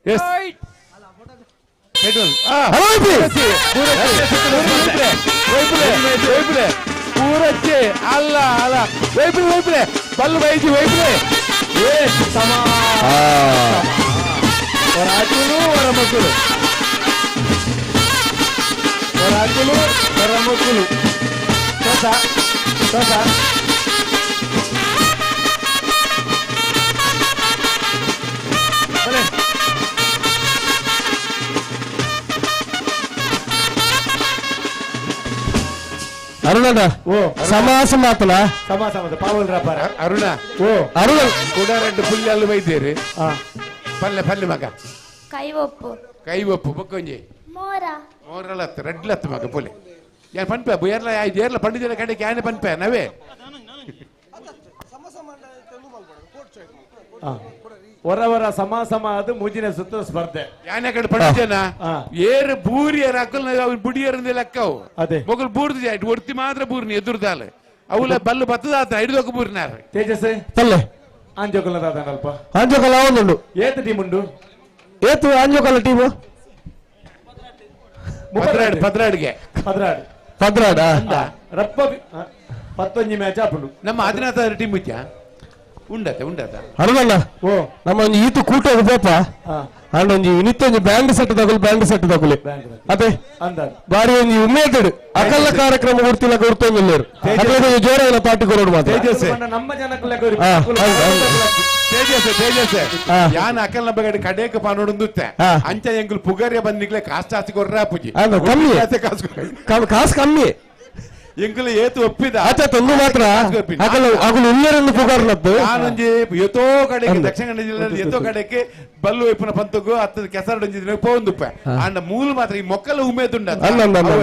ಎಸ್ ಪೂರಚ್ಚೆ ಅಲ್ಲ ಅಲ್ಲ ವೈಪ್ಲೆ ವೈಪ್ಲೆ ಬಲ್ಲು ಬೈಜಿ ವೈಪ್ಲೆ ಏ ಸಮ ಹೊರಾಕುಲು ಹೊರ ಮಕ್ಕಳು ಹೊರಾಕುಲು ಹೊರ ಮಕ್ಕಳು ಸಸ ಸಸ ಅರುಣಣ್ಣ ಸಮಾಸ ಮಾತನ ಸಮಾಸ ಮಾತ ಪಾವಲ್ ರಾಪಾರ ಅರುಣ ಓ ಅರುಣ ಕೂಡ ರೆಡ್ಡು ಪುಲ್ಲೆ ಅಲ್ಲಿ ಬೈದೇರಿ ಪಲ್ಲೆ ಪಲ್ಲೆ ಮಗ ಕೈ ಒಪ್ಪು ಕೈ ಒಪ್ಪು ಬೊಕ್ಕೊಂಜಿ ಮೋರ ಮೋರಲತ್ತು ರೆಡ್ಲತ್ತು ಮಗ ಪುಲೆ ಯಾನ್ ಪನ್ಪೆ ಏರ್ಲ ಏರ್ಲ ಪಂಡಿಜನ ಕಡೆಗೆ ಯಾನೆ ಪನ್ಪೆ ನವೇ ಹೊರವರ ಸಮ ಸಮ ಅದು ಮುಜಿನ ಸುತ್ತ ಸ್ಪರ್ಧೆ ಯಾನೆ ಕಡೆ ಪಂಡಿಜನ ಏರು ಬೂರಿಯರ್ ಅಕ್ಕಲ್ ಬುಡಿಯರಿಂದ ಲೆಕ್ಕವು ಅದೇ ಮೊಗಲು ಬೂರ್ದು ಒಡ್ತಿ ಮಾತ್ರ ಬೂರ್ನಿ ಎದುರ್ದಾಲ ಅವಲ ಬಲ್ಲು ಬತ್ತದಾತ ಹಿಡಿದೋಕ ಬೂರ್ನಾರ ತೇಜಸ್ ಪಲ್ಲೆ ಆಂಜೋಕಲ ದಾದನಲ್ಪ ಆಂಜೋಕಲ ಒಂದುಂಡು ಏತ್ ಟೀಮ್ ಉಂಡು ಏತು ಆಂಜೋಕಲ ಟೀಮು ಪದ್ರಾಡ್ ಪದ್ರಾಡ್ಗೆ ಪದ್ರಾಡ್ ಪದ್ರಾಡ ರಪ್ಪ ಪತ್ತೊಂಜಿ ಮ್ಯಾಚ್ ಆಪುಂಡು ನಮ್ಮ ಹದಿನಾಲ್ಕು ಟೀಮ್ ಇತ್ಯಾ ಉಂಡತೆ ಉಂಡತ ಅರುಣಣ್ಣ ಓ ನಮ್ಮ ಒಂಜಿ ಈತು ಕೂಟ ಉಪೇಪ ಅಂಡ್ ಒಂಜಿ ಇನಿತ್ತೊಂಜಿ ಬ್ಯಾಂಡ್ ಸೆಟ್ ತಗೊಳ್ಳಿ ಬ್ಯಾಂಡ್ ಸೆಟ್ ತಗೊಳ್ಳಿ ಅದೇ ಬಾರಿ ಒಂಜಿ ಉಮೇದಡು ಅಕಲ್ಲ ಕಾರ್ಯಕ್ರಮ ಕೊಡ್ತಿಲ್ಲ ಕೊಡ್ತೊಂದಿಲ್ಲೇರು ಅದೇ ಜೋರಾಗಿನ ಪಾರ್ಟಿ ಕೊರೋಡು ಮಾತ್ರ ತೇಜಸ್ ನಮ್ಮ ಜನಕ್ಕಲ್ಲ ತೇಜಸ್ ತೇಜಸ್ ಯಾನ್ ಅಕಲ್ನ ಬಗಡೆ ಕಡೇಕ ಪಾನೋಡುಂದುತ್ತೆ ಅಂಚ ಎಂಗುಲ್ ಪುಗರ್ಯ ಬಂದಿಗ್ಲೆ ಕಾಸು ಜಾಸ್ತಿ ಕೊರ್ರ ಪೂಜಿ ಕಮ್ಮಿ ಕಾಸು ಕಮ್ಮಿ ಎಂಕುಲು ಏತು ಒಪ್ಪಿದ ಆತ ತಂದು ಮಾತ್ರ ಅಕಲು ಅಕಲು ಉಳ್ಳರನ್ನು ಪುಗಾರ್ನದ್ದು ನಾನೊಂಜಿ ಎತೋ ಕಡೆಗೆ ದಕ್ಷಿಣ ಕನ್ನಡ ಜಿಲ್ಲೆ ಎತೋ ಕಡೆಗೆ ಬಲ್ಲು ವೈಪುನ ಪಂತಗು ಅತ್ತ ಕೆಸರಡೊಂಜಿ ಪೋಂದುಪ್ಪೆ ಅಂಡ ಮೂಲ ಮಾತ್ರ ಈ ಮೊಕ್ಕಲ ಉಮೇದುಂಡ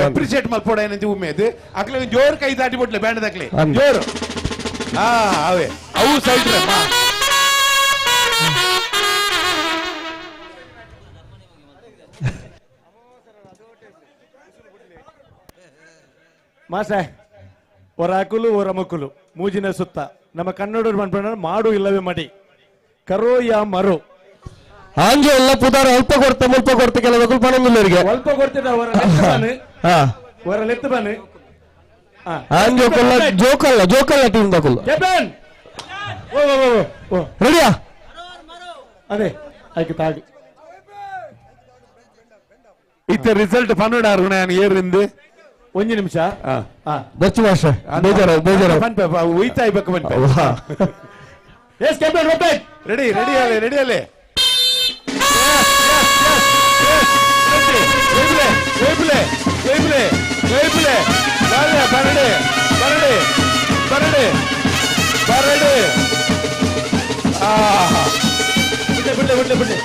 ಅಪ್ರಿಶಿಯೇಟ್ ಮಲ್ಪೋಡ ಏನಂತ ಉಮೇದು ಅಕ್ಲೆ ಜೋರು ಕೈ ದಾಟಿ ಬಿಟ್ಲೆ ಬ್ಯಾಂಡ್ ದಾಕ್ಲೆ ಜೋರು ಹಾ ಅವೇ ಅವು ಸೈಡ್ ಮಾಸೆ ಹೊರಾಕುಲು ಹೊರಮಕ್ಕಲು ಮೂಜಿನ ಸುತ್ತ ನಮ್ಮ ಕನ್ನಡರು ಮನ್ಪಣ್ಣ ಮಾಡು ಇಲ್ಲವೇ ಮಡಿ ಕರೋ ಯಾ ಮರೋ ಆಂಜೋ ಎಲ್ಲ ಪುದಾರ ಅಲ್ಪ ಕೊಡ್ತ ಮುಲ್ಪ ಕೊಡ್ತ ಕೆಲವು ಪಣಂದಿಲ್ಲರಿಗೆ ಅಲ್ಪ ಕೊಡ್ತಿದ್ದ ಹೊರ ಹೊರ ಲೆತ್ತು ಬನ್ನಿ ಆಂಜೋ ಕೊಲ್ಲ ಜೋಕಲ್ಲ ಜೋಕಲ್ಲ ಟೀಮ್ ತಕೊಲ್ಲ ಕ್ಯಾಪ್ಟನ್ ರೆಡಿಯಾ? ಅದೇ ಆಯ್ತು ತಾಗಿ ಇತ್ತ ರಿಸಲ್ಟ್ ಪನ್ನಡ ಅರುಣ ಏರಿಂದ ಒಂಜಿ ನಿಮಿಷ. ಬಚ್ಚು ಭಾಷೆ ಬೇಜಾರ ಬೇಜಾರ ಉಯ್ತಾ ಇಬೇಕು ಪನ್ಪೆ. ಎಸ್ ಕ್ಯಾಪ್ಟನ್ ರೊಪೇಟ್ ರೆಡಿ ರೆಡಿ ಅಲ್ಲೇ ರೆಡಿ ಅಲ್ಲೇ. ವೇಪ್ಲೆ ವೇಪ್ಲೆ ವೇಪ್ಲೆ ಬರಡೆ ಬರಡೆ ಬರಡೆ ಬರಡೆ. ಬಿಡ್ಲೆ ಬಿಡ್ಲೆ ಬಿಡ್ಲೆ.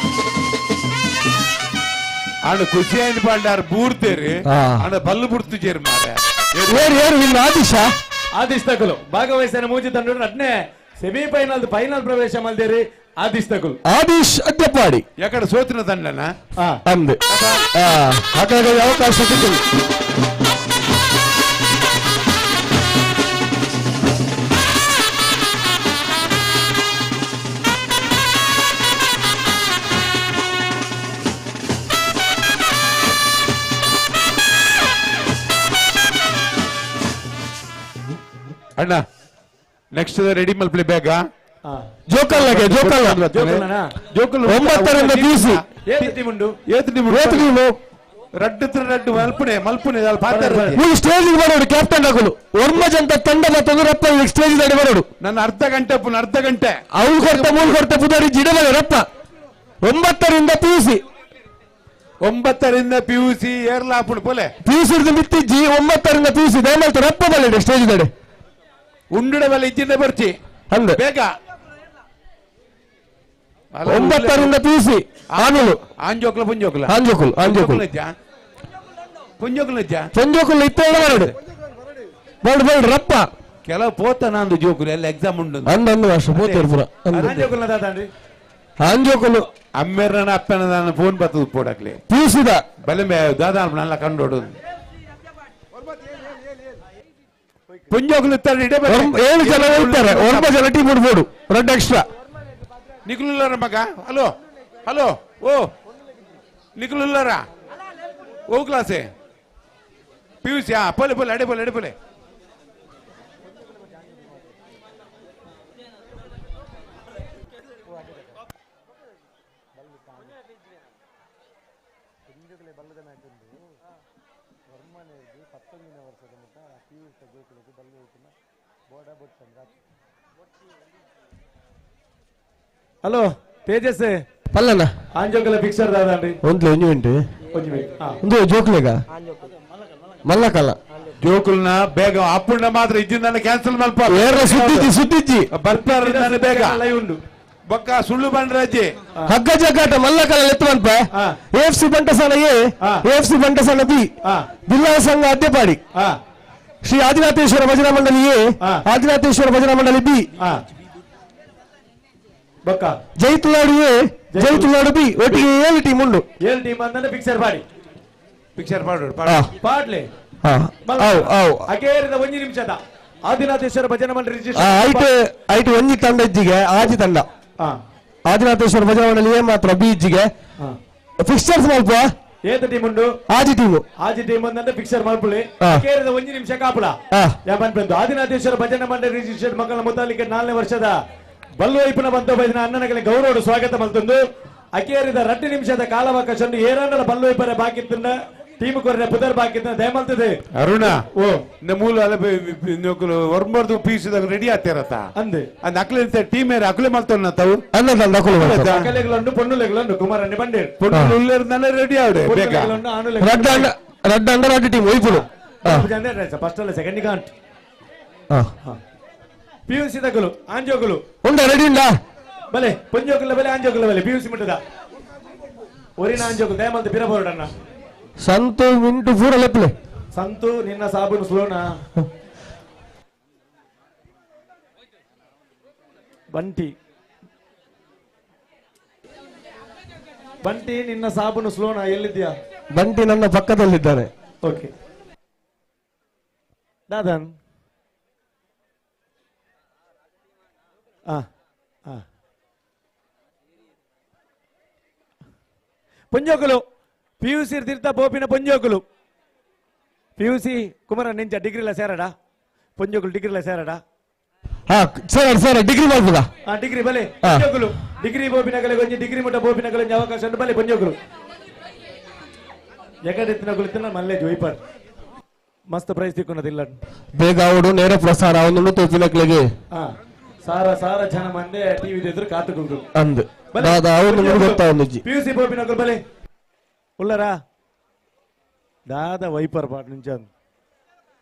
ಆಂಡ ಖುಷಿ ಆಯ್ತು ಪಾಂಡಾರ್ ಬೂರ್ತೇರಿ ಆಂಡ ಬಲ್ಲು ಬುಡ್ತು ಜೇರು ಮಾರೆ. ಏರು ಏರು ಇಲ್ಲ ಆದಿಶ ಆದಿಶ್ ತಕಲು ಭಾಗವಹಿಸಿದ ಮೂಜಿ ತಂಡ ಅಟ್ನೆ ಸೆಮಿಫೈನಲ್ ಫೈನಲ್ ಪ್ರವೇಶ ಮಲ್ದೇರಿ ಆದಿಶ್ ತಕಲು ಆದಿಶ್ ಅದ್ಯಪಾಡಿ ಯಾಕಡೆ ಸೋತಿನ ತಂಡನ ಅಂದೆ ಹಾಗಾಗಿ ಅವಕಾಶ ಸಿಕ್ಕಿಲ್ಲ. ಅಣ್ಣ ನೆಕ್ಸ್ಟ್ ರೆಡಿ ಮಲ್ಪ್ಲಿ ಬೇಗ. ಜೋಕಲ್ಲಾಗೆ ಜೋಕಲ್ಲ ಜೋಕಲ್ 9ರಿಂದ ಪಿಯುಸಿ ಏತ್ ಟೀಮ್ ರಡ್ಡು ರಡ್ಡು ಮಲ್ಪುನೆ ಮಲ್ಪುನೆ ನೀವು ಸ್ಟೇಜ್ ಬರೋಡು ಕ್ಯಾಪ್ಟನ್ ಆಗಲು ಒರ್ಮ ಜಂತ ತಂಡ ಮತ್ತೊಂದು ರಪ್ಪ ಸ್ಟೇಜ್ ದಾಡಿ ಬರೋಡು. ನನ್ನ ಅರ್ಧ ಗಂಟೆ ಪುನಃ ಅರ್ಧ ಗಂಟೆ ಅವ್ರು ಕೊಡ್ತ ಮೂರು ಕೊಡ್ತ ಪುದಾರಿ ಜಿಡ ಬರೋ ರಪ್ಪ. 9ರಿಂದ ಪಿಯುಸಿ 9ರಿಂದ ಪಿಯುಸಿ ಏರ್ಲಾ ಪುಣ ಪೋಲೆ ಪಿಯುಸಿ ಮಿತ್ತಿಜ್ಜಿ 9ರಿಂದ ಪಿಯುಸಿ ದಯಮಾಲ್ತ ರಪ್ಪ ಬಲ್ಲ ಸ್ಟೇಜ್ ದಾಡಿ ಉಂಡುಡ ಬಲ್ಲ ಇಜ್ಜಿಂದ ಬರ್ಚಿ ಅಂದೆ ಬೇಗ. 9ರಿಂದ ಪಿಯುಸಿ ಆನುಲು ಆಂಜೋಕ್ಲ ಪುಂಜೋಕ್ಲ ಆಂಜೋಕುಲ್ ಆಂಜೋಕುಲ್ ಪುಂಜೋಕುಲ್ ಪುಂಜೋಕುಲ್ ಇತ್ತ ಬರಡು ಬರಡು ಬರಡು ರಪ್ಪ. ಕೆಲವು ಪೋತ ನಂದು ಜೋಕುಲು ಎಲ್ಲ ಎಕ್ಸಾಮ್ ಉಂಡು ಅಂದು ವರ್ಷ ಪೋತೇರು ಪೂರ ಆಂಜೋಕುಲು ಅಮ್ಮೆರ್ನ ಅಪ್ಪನ ನಾನು ಫೋನ್ ಬರ್ತದ ಪೋಡಕ್ಲಿ ಪಿಯುಸಿದ ಬಲೆ ದಾದಾ ನನ್ನ ಕಂಡೋಡು ಪುಂಜೋಕುಲು 7 ಜನ ಹೋಗ್ತಾರೆ 9 ಜನ ಟೀಮ್ ಬಿಡ್ಬೋದು ರೆಡ್ ಎಕ್ಸ್ಟ್ರಾ. ನಿಖಲುಲ್ಲಾರ ಮಗ ಹಲೋ ಹಲೋ ಓ ನಿಖಲುಲ್ಲಾರ ಓ ಕ್ಲಾಸೆ ಪಿ ಯು ಸಿ ಹಾ ಪೋಲೆ ಪೋಲೆ ಅಡೆ ಪೋಲೆ ಅಡೆ ಪೋಲೆ. ಹಲೋ ತೇಜಸ್ ಪಲ್ಲನ ಆಂಜೋಕಲ ಪಿಕ್ಚರ್ ದಾದಾಂಡ್ರಿ ಒಂದು ಒಂಜಿ ಮಿನಿಟ್ ಒಂದು ಜೋಕ್ಲೆಗ ಮಲ್ಲಕಲ್ಲ ಜೋಕುಲ್ನ ಬೇಗ ಅಪ್ಪುಣ್ಣ ಮಾತ್ರ ಇದ್ದಿಂದ ಕ್ಯಾನ್ಸಲ್ ಮಲ್ಪ ಏರ ಸುದ್ದಿಜ್ಜಿ ಸುದ್ದಿಜ್ಜಿ ಬರ್ತಾರ ಬೇಗ ಲೈವ್ ಉಂಡು ಬೊಕ್ಕ ಸುಳ್ಳು ಬಂಡ್ರಾಜಿ ಹಗ್ಗ ಜಗ್ಗಾಟ ಮಲ್ಲಕಲ್ಲ ಎತ್ತು ಮನ್ಪ ಎಫ್ ಸಿ ಬಂಟಸಾನ ಎ ಎಫ್ ಸಿ ಬಂಟಸಾನ ಬಿ ಬಿಲ್ಲವ ಸಂಘ ಅದ್ದೆಪಾಡಿ ಶ್ರೀ ಆದಿನಾಥೇಶ್ವರ ಭಜನಾ ಮಂಡಳಿ ಎ ಆದಿನಾಥೇಶ್ವರ ಭಜನಾ ಮಂಡಳಿ ಬಿ ಬೊಕ್ಕ ಜೈತುಲಾಡು ಎ ಜೈತುಲಾಡು ಬಿ ಒಟ್ಟಿಗೆ 7 ಟೀಮ್ ಉಂಡು. 7 ಟೀಮ್ ಅಂತಂದ್ರೆ ಪಿಕ್ಚರ್ ಪಾಡಿ ಪಿಕ್ಚರ್ ಪಾಡು ಪಾಡ್ಲೆ ಅಗೇರಿದ ಒಂಜಿ ನಿಮಿಷದ ಆದಿನಾಥೇಶ್ವರ ಭಜನಾ ಮಂಡಳಿ ಐಟ್ ಐಟ್ ಒಂಜಿ ತಂಡ ಇಜ್ಜಿಗೆ ಆಜಿ ತಂಡ ಆದಿನಾಥೇಶ್ವರ ಭಜನಾ ಮಂಡಳಿ ಎ ಮಾತ್ರ ಬಿ ಇಜ್ಜಿಗೆ ಫಿಕ್ಸ್ಚರ್ಸ್ ಮಲ್ಪ ಏತ ಟೀಮ್ ಉಂಡು ಆಜಿ ಟೀಮ್ ಆಜಿ ಟೀಮ್ ಅಂತಂದ್ರೆ ಫಿಕ್ಸರ್ ಮಲ್ಪುಳಿ ಕೇರಿದ ಒಂಜಿ ನಿಮಿಷ ಕಾಪುಲ ಯಾಪನ್ ಆದಿನಾಥೇಶ್ವರ ಭಜನಾ ಮಂಡಳಿ ರಿಜಿಸ್ಟರ್ಡ್ ಮಕ್ಕಳ ಮುತಾಲಿಕೆ 4ನೇ ವರ್ಷದ ಬಲ್ವೈಪುನ ಬಂತ ಬೈದಿನ ಅಣ್ಣನಗಲಿ ಗೌರವಡು ಸ್ವಾಗತ ಮಲ್ತೊಂದು ಅಕೇರಿದ 2 ನಿಮಿಷದ ಕಾಲಾವಕಾಶ ಏರಾಂಡಲ ಬಲ್ವೈಪರ ಬಾಕಿತ್ತಂಡ ಟೀಮ್ ಕೊರನೆ ಪುದರ್ ಬಾಕಿತ್ತ ದಯಮಲ್ತದೆ. ಅರುಣ ಓ ಮೂಲ ಒರ್ಮರ್ದು ಪೀಸಿದಾಗ ರೆಡಿ ಆಗ್ತಿರತ್ತ ಅಂದೆ ಅಂದ್ ಅಕ್ಲೆ ಟೀಮ್ ಏರ್ ಅಕ್ಲೆ ಮಲ್ತೊನ್ನ ತಾವು ಅಕಲೆಗಲುಂಡು ಪೊಣ್ಣುಲೆಗಲುಂಡು ಕುಮಾರಣ್ಣಿ ಬಂಡೇರು ಪೊಣ್ಣು ಉಲ್ಲೇರ್ದಲ್ಲ ರೆಡಿ ಆವಡೆ ಬೇಗ ರಡ್ಡ ರಡ್ಡ ಅಂಡ ರಡ್ಡ ಟೀಮ್ ಒಯ್ಪುಡು ಫಸ್ಟ್ ಅಲ್ಲ ಸೆಕೆಂಡ್ ಗಂಟ್ ಪಿಯುಸಿ ತಗಲು ಆಂಜೋಕುಲು ಉಂಡ ರೆಡಿ ಉಂಡ ಬಲೆ ಪೊಂಜೋಕುಲ ಬಲೆ ಆಂಜೋಕುಲ ಬಲೆ ಪಿಯುಸಿ ಮುಟ್ಟದ ಒರಿನ ಆಂಜೋಕು ದಯಮಲ್ತ ಪಿರಬೋರ್ಡಣ್ಣ ಸಂತು ಮಿಂಟು ಪೂರ ಲೆಪ್ಲೆ ಸಂತು ನಿನ್ನ ಸಾಬೂನು ಸ್ಲೋನಾ ಬಂಟಿ ಬಂಟಿ ನಿನ್ನ ಸಾಬೂನು ಸ್ಲೋನಾ ಎಲ್ಲಿದ್ಯಾ? ಬಂಟಿ ನನ್ನ ಪಕ್ಕದಲ್ಲಿದ್ದಾನೆ. ಓಕೆ ದಾದನ್ ಪೊಂಜೋಕುಲು ಪಿಯುಸಿ ತೀರ್ಥ ಪೋಪಿನ ಪೊಂಜೋಕುಲು ಪಿಯುಸಿ ಕುಮಾರ ನಿಂಚ ಡಿಗ್ರಿಲ ಸೇರಡ ಪೊಂಜೋಕುಲು ಡಿಗ್ರಿಲ ಸೇರಡ. ಹಾ sir sir degree ಮಾಡ್ಬೋದಾ? ಆ ಡಿಗ್ರಿ ಬಲೆ ಪಂಜೋಗುಲು ಡಿಗ್ರಿ ಬೋಪಿನಗಲೆ ಗೊಂಜಿ ಡಿಗ್ರಿ ಮುಟ್ಟ ಬೋಪಿನಗಲೆ ಅವಕಾಶ ಉಂಟು ಬಲೆ ಪಂಜೋಗುಲು ಎಕಡೆತ್ತಿನ ಮಲ್ಲೆ ಜೋಯ್ಪರ್ ಮಸ್ತ್ ಪ್ರೈಸ್ ತಿಕ್ಕೊನದಿಲ್ಲ ಬೇಗ ಅವಡು ನೇರ ಪ್ರಸಾರ ಅವನು ತೋಪಿನಕ್ಲೆಗೆ ಸಾರ ಸಾರ ಜನ ಮಂದೆ ಟಿವಿ ಎದುರು ಕಾತುಕುಲ್ದು ಅಂದ್ ಅವನು ಗೊತ್ತಾವೊಂದುಜ್ಜಿ P U C ಬೋಪಿನಕುಲು ಬಲೆ ಉಲ್ಲರಾ ದಾದ ವೈಪರ್ ಪಾಟ್ ನಿಂಚ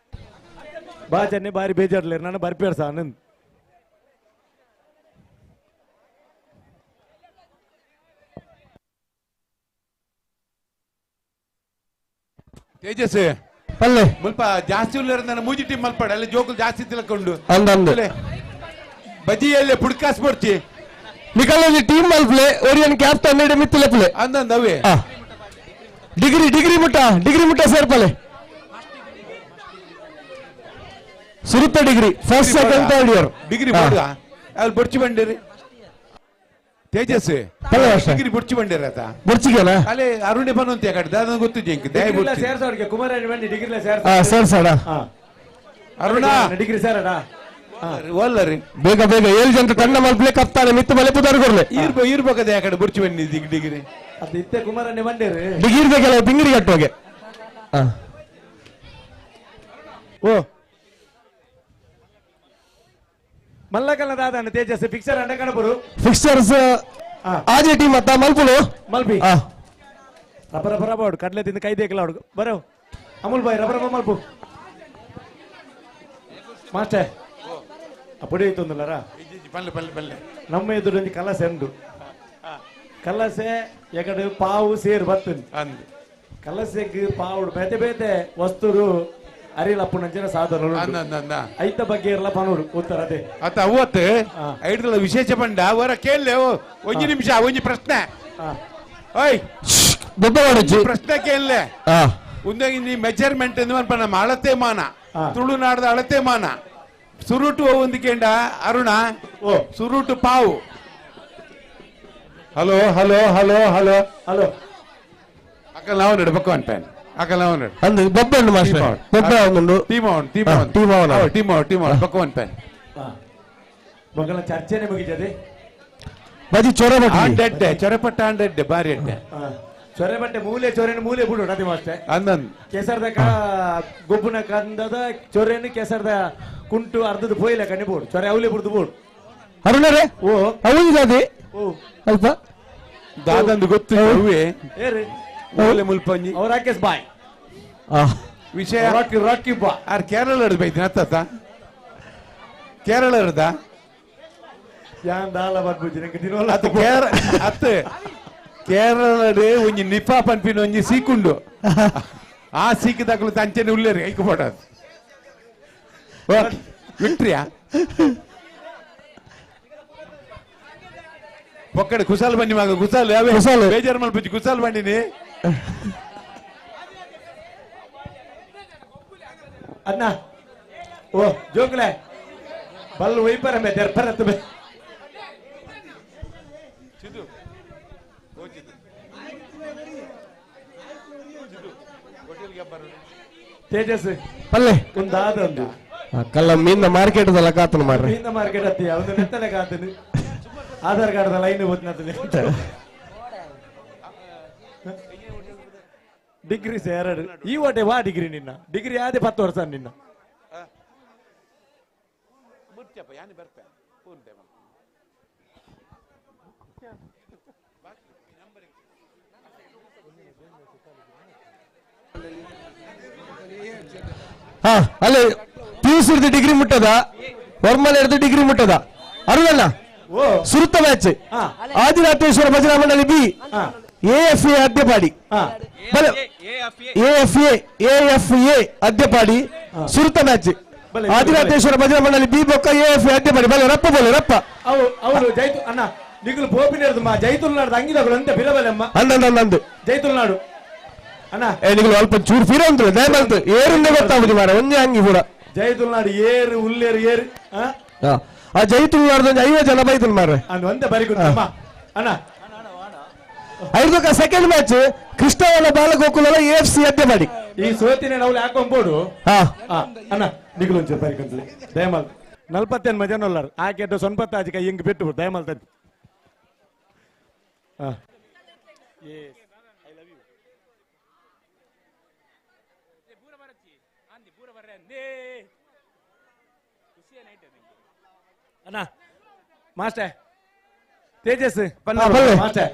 ಬಾ ಚೆನ್ನೆ ಬಾರಿ ಬೇಜಾರ್ಲೇರು ನಾನು ಬರ್ಪೇರ್ ಸಾ ಆನಂದ್ ತೇಜಸ್ ಅಲ್ಲೇ ಮುಲ್ಪ ಜಾಸ್ತಿ ಉಳ್ಳಾರ ನನ್ನ ಮೂಜಿ ಟೀಮ್ ಮಲ್ಪಾಡ ಅಲ್ಲಿ ಜೋಕುಲು ಜಾಸ್ತಿ ತಿಳ್ಕೊಂಡು ಅಂದಂದು ಬಜಿಯಲ್ಲೇ ಪುಡ್ಕಾಸ್ ಬರ್ತಿ ನಿಕಲೊಂಜಿ ಟೀಮ್ ಮಲ್ಪ್ಲೆ ಒರಿಯನ್ ಕ್ಯಾಪ್ಟನ್ ನೀಡಿ ಮಿತ್ತಿಲೆಪ್ಲೆ ಅಂದಂದು ಅವೇ ಡಿಗ್ರಿ ಡಿಗ್ರಿ ಮುಟ್ಟ ಡಿಗ್ರಿ ಮುಟ್ಟ ಸೇರ್ಪಲೆ ಸುರುತ್ತ degree first second third year degree ಬೋರ್ಡ ಅಲ್ಲಿ ಬುಡ್ಚಿ ಬಂಡಿರಿ ತೇಜಸ್ ಡಿಗ್ರಿ ಬುಡ್ಚಿ ಬಂಡಿರ ಆತ ಬುಡ್ಚಿಗೆನಾ ಅಲ್ಲಿ ಅರುಣೆ ಬನ್ನುಂತ ಕಡೆ ದಾದ ಗೊತ್ತು ಜಿಂಕ್ ದಯ ಬುಡ್ಚಿ ಸೇರ್ಸೋರಿಗೆ ಕುಮಾರ ಬಂಡಿ ಡಿಗ್ರಿ ಸೇರ್ಸ ಸೇರ್ಸೋಣ ಅರುಣ ಡಿಗ್ರಿ ಸೇರಡ ಒಲ್ಲರಿ ಬೇಗ ಬೇಗ ಏಳು ಜನ ತಂಡ ಮಲ್ಪ್ಲೆ ಕಪ್ತಾನೆ ಮಿತ್ತು ಮಲೆ ಪುದಾರ್ ಕೊರ್ಲೆ ಇರ್ಬೇಕದ ಆ ಕಡೆ ಬುಡ್ಚಿ ಬಂಡಿ ಡಿಗ್ರಿ ಅದು ಇತ್ತೆ ಕುಮಾರಣ್ಣೆ ಬಂಡೇರಿ ಡಿಗ್ರಿ ಬೇಕಲ್ಲ ಬಿಂಗಿರಿ ಕಟ್ಟುವಾಗೆ ಓ ಮಲ್ಲಕಲ್ಲ ದಾದಾನ ತೇಜಸ್ ಫಿಕ್ಸರ್ ಅಂಡ ಕಣಪುರು ಫಿಕ್ಸರ್ಸ್ ಆಜೆ ಟೀಮ್ ಅತ್ತ ಮಲ್ಪುಲು ಮಲ್ಪಿ ರಬ ರಬ ರಬ ಅವಡು ಕಡಲೆ ತಿಂದು ಕೈ ದೇಕಲ ಅವಡು ಬರೋ ಅಮುಲ್ ಬಾಯ್ ರಬ ರಬ ಮಲ್ಪು ಮಾಸ್ಟರ್ ಪುಡಿ ಇತ್ತೊಂದುಲ್ಲರ ಪಲ್ಲೆ ಪಲ್ಲೆ ಪಲ್ಲೆ ನಮ್ಮ ಎದುರು ಒಂಜಿ ಕಲಸೆ ಉಂಡು ಕಲಸೆ ಎಕಡೆ ಪಾವು ಸೇರು ಬರ್ತದೆ ಅಂದು ಕಲಸೆಗ್ ಪಾವುಡು ಬೇತೆ ಬೇತೆ ವಸ್ತುರು ಅರಿಲಪ್ಪುನಂಚಿನ ಸಾಧನ ಐತ ಬಗ್ಗೆ ಇರಲ್ಲ ಪನೋಡು ಉತ್ತರ ಅದೇ ಅತ್ತ ಅವತ್ತು ಐಡ್ದಲ್ಲ ವಿಶೇಷ ಪಂಡ ಅವರ ಕೇಳಲೆ ಒಂಜಿ ನಿಮಿಷ ಒಂಜಿ ಪ್ರಶ್ನೆ ಓಯ್ ಪ್ರಶ್ನೆ ಕೇಳಲೆ ಒಂದಾಗಿ ನೀ ಮೆಜರ್ಮೆಂಟ್ ನಮ್ಮ ಅಳತೆ ಮಾನ ತುಳುನಾಡದ ಅಳತೆ ಮಾನ ಸುರುಟು ಒಂದು ಕೇಂಡ ಅರುಣ ಓ ಸುರುಟು ಪಾವು hello hello hello hello hello ಅಕ್ಕ ನಾವು ನಡ್ಬೇಕು ಅನ್ಪೇನ್ ಅಕ್ಕ ನಾವು ನಡು ಅಂದು ಬೊಬ್ಬೆ ಮಾಸ್ಟರ್ ಬೊಬ್ಬೆ ಅವನುಂಡು ಟೀಮ್ ಅವನ್ ಟೀಮ್ ಅವನ್ ಟೀಮ್ ಅವನ ಟೀಮ್ ಅವನ್ ಟೀಮ್ ಅವನ್ ಬಕ್ಕ ಅನ್ಪೇನ್ ಬೊಕ್ಕಲ ಚರ್ಚೆನೆ ಮುಗಿಜದೆ ಬಜಿ ಚೊರಬಟ್ಟಿ ಆಂಡೆಡ್ಡೆ ಚೊರೆಪಟ್ಟ ಆಂಡೆಡ್ಡೆ ಬಾರಿ ಅಡ್ಡೆ ಚೊರೆಬಟ್ಟೆ ಮೂಲೆ ಚೊರೆನ ಮೂಲೆ ಬಿಡು ಅದೇ ಮಾಸ್ಟರ್ ಅಂದನ್ ಕೆಸರ್ದ ಗೊಬ್ಬುನ ಕಂದದ ಚೊರೆನು ಕೆಸರ್ದ ಕುಂಟು ಅರ್ಧದ ಪೋಯಿಲ ಕಣ್ಣಿ ಬೋಡು ಚೊರೆ ಅವಲಿ ಬಿಡ್ದು ಬೋಡು ಅರುಣರೇ ಓ ಹೌದು ಓ ಅಲ್ಪ ದಾದಂದು ಗೊತ್ತು ಹೂವೆ ಏರಿ ಓಲೆ ಮುಲ್ಪಂಜಿ ಅವ್ರ ರಾಕೇಶ್ ಬಾಯ್ ವಿಷಯ ರಾಕಿ ರಾಕಿ ಬಾ ಆರ್ ಕೇರಳ ಬೈದಿನ ಅತ್ತ ಕೇರಳ ಇರ್ದ ಯಾನ್ ದಾಲ ಬರ್ಬುಜಿ ನಂಗೆ ದಿನವಲ್ಲ ಅತ್ತ ಕೇರ ಅತ್ತ ಕೇರಳಡ್ ಒಂಜಿ ನಿಫಾ ಪನ್ಪಿನ ಒಂಜಿ ಸೀಕುಂಡು ಆ ಸೀಕು ತಕಲು ತಂಚೆನೆ ಉಲ್ಲೇರಿ ಐಕು ಪೋಟ ವಿಕ್ಟ್ರಿಯಾ ಒಕ್ಕಡೆ ಕುಸಾಲ್ ಬಂಡಿ ಮಗ ಕುಸಾಲ್ ಯಾವೇ ಕುಸಾಲ್. ಬೇಜಾರು ಮಲ್ಪುಜಿ ಕುಸಾಲ್ ಬಂಡಿನಿ ಅಣ್ಣ ಓ ಜೋಕ್ಲೆ ಬಲ್ ವೈಪರ ಮೇ ದರ್ಪರತ್ ಮೇ ಚಿದು ತೇಜಸ್ ಪಲ್ಲೆ ಒಂದಾದ ಒಂದು ಕಲ್ಲ ಮೀನ ಮಾರ್ಕೆಟ್ ದಲ್ಲ ಕಾತನ ಮಾಡ್ರಿ ಮೀನ ಮಾರ್ಕೆಟ್ ಅತ್ತಿ ಒಂದು ನೆತ್ತಲೆ ಕಾತನು ಆಧಾರ್ ಕಾರ್ಡ್ ಲೈನ್ ಹೋದ್ನತ್ತನೆ ಡಿಗ್ರಿ ಎರಡು ಈ ಓಟೆ ವಾ ಡಿಗ್ರಿ ನಿನ್ನ ಡಿಗ್ರಿ ಆದೆ 10 ವರ್ಷ ನಿನ್ನ ಹಾ ಅಲ್ಲೇ P U C degree ಮುಟ್ಟದ ವರ್ಮಲ್ ಹಿಡಿದು ಡಿಗ್ರಿ ಮುಟ್ಟದ ಅರುಣಣ್ಣ ಸುರುತ್ತ ಮ್ಯಾಚ್ ಆದಿನಾಥೇಶ್ವರ ಭಜನಾ ಮಂಡಳಿ B A F A Adyapadi A F A A F A Adyapadi ಸುರುತ್ತ match Adinatheshwara ಭಜನಾ ಮಂಡಳಿ ಬಿ ಬೊಕ್ಕ A F A Adyapadi ಬಲೆ ರಪ್ಪ ಬಲೆ ರಪ್ಪ ಅವು ಅವಳು ಜೈತು ಅಣ್ಣ ನಿಗುಲು ಪೋಪಿನ ಮಾ ಜೈತುಲ್ನಾಡು ಅಂಗಿದಗಳು ಅಂತ ಬಿಲಬಲೆಮ್ಮ ಅಂದಂದು ಜೈತುಲ್ನಾಡು ಅಣ್ಣ ಏ ನಿಗುಲು ಅಲ್ಪ ಚೂರು ಫಿರ ಅಂತಲ್ಲ ದಯಮಾಲ್ತು ಏರಿಂದ ಗೊತ್ತಾಗುದು ಮಾರ ಒಂದೇ ಅಂಗಿ ಪೂರ ಜೈತುಲ್ನಾಡು ಏರು ಉಲ್ಲೇರು ಏರು ಆ ಜೈತುಲ್ನಾಡ್ದು ಒಂದು 50 ಜನ ಬೈತಲ್ ಮಾರ್ರೆ ಅಂದ್ ಒಂದೇ ಬರಿ ಗೊತ್ತಮ್ಮ ಅಣ್ಣ ಐದಕ್ಕ second match Krishnavana Balagokula A F C Adyapadi ಈ ಸೋತಿನ ನಾವು ಹಾಕೊಂಬೋದು ಹಾ ಅಣ್ಣ ನಿಗುಲು ಒಂಚೂರು ಬರಿ ಕಂತಲೆ ದಯಮಾಲ್ ನಲ್ಪತ್ತೇನು ಮಜನೊಲ್ಲರು ಆಕೆ ಸೊನ್ಪತ್ತಾಜಿ ಕೈ ಹಿಂಗೆ ಬಿಟ್ಟು ದಯಮಲ್ತದ್ದು. ಹಾಂ ಅಣ್ಣ ಮಾಸ್ಟರ್ ತೇಜಸ್ ಮಾಸ್ಟರ್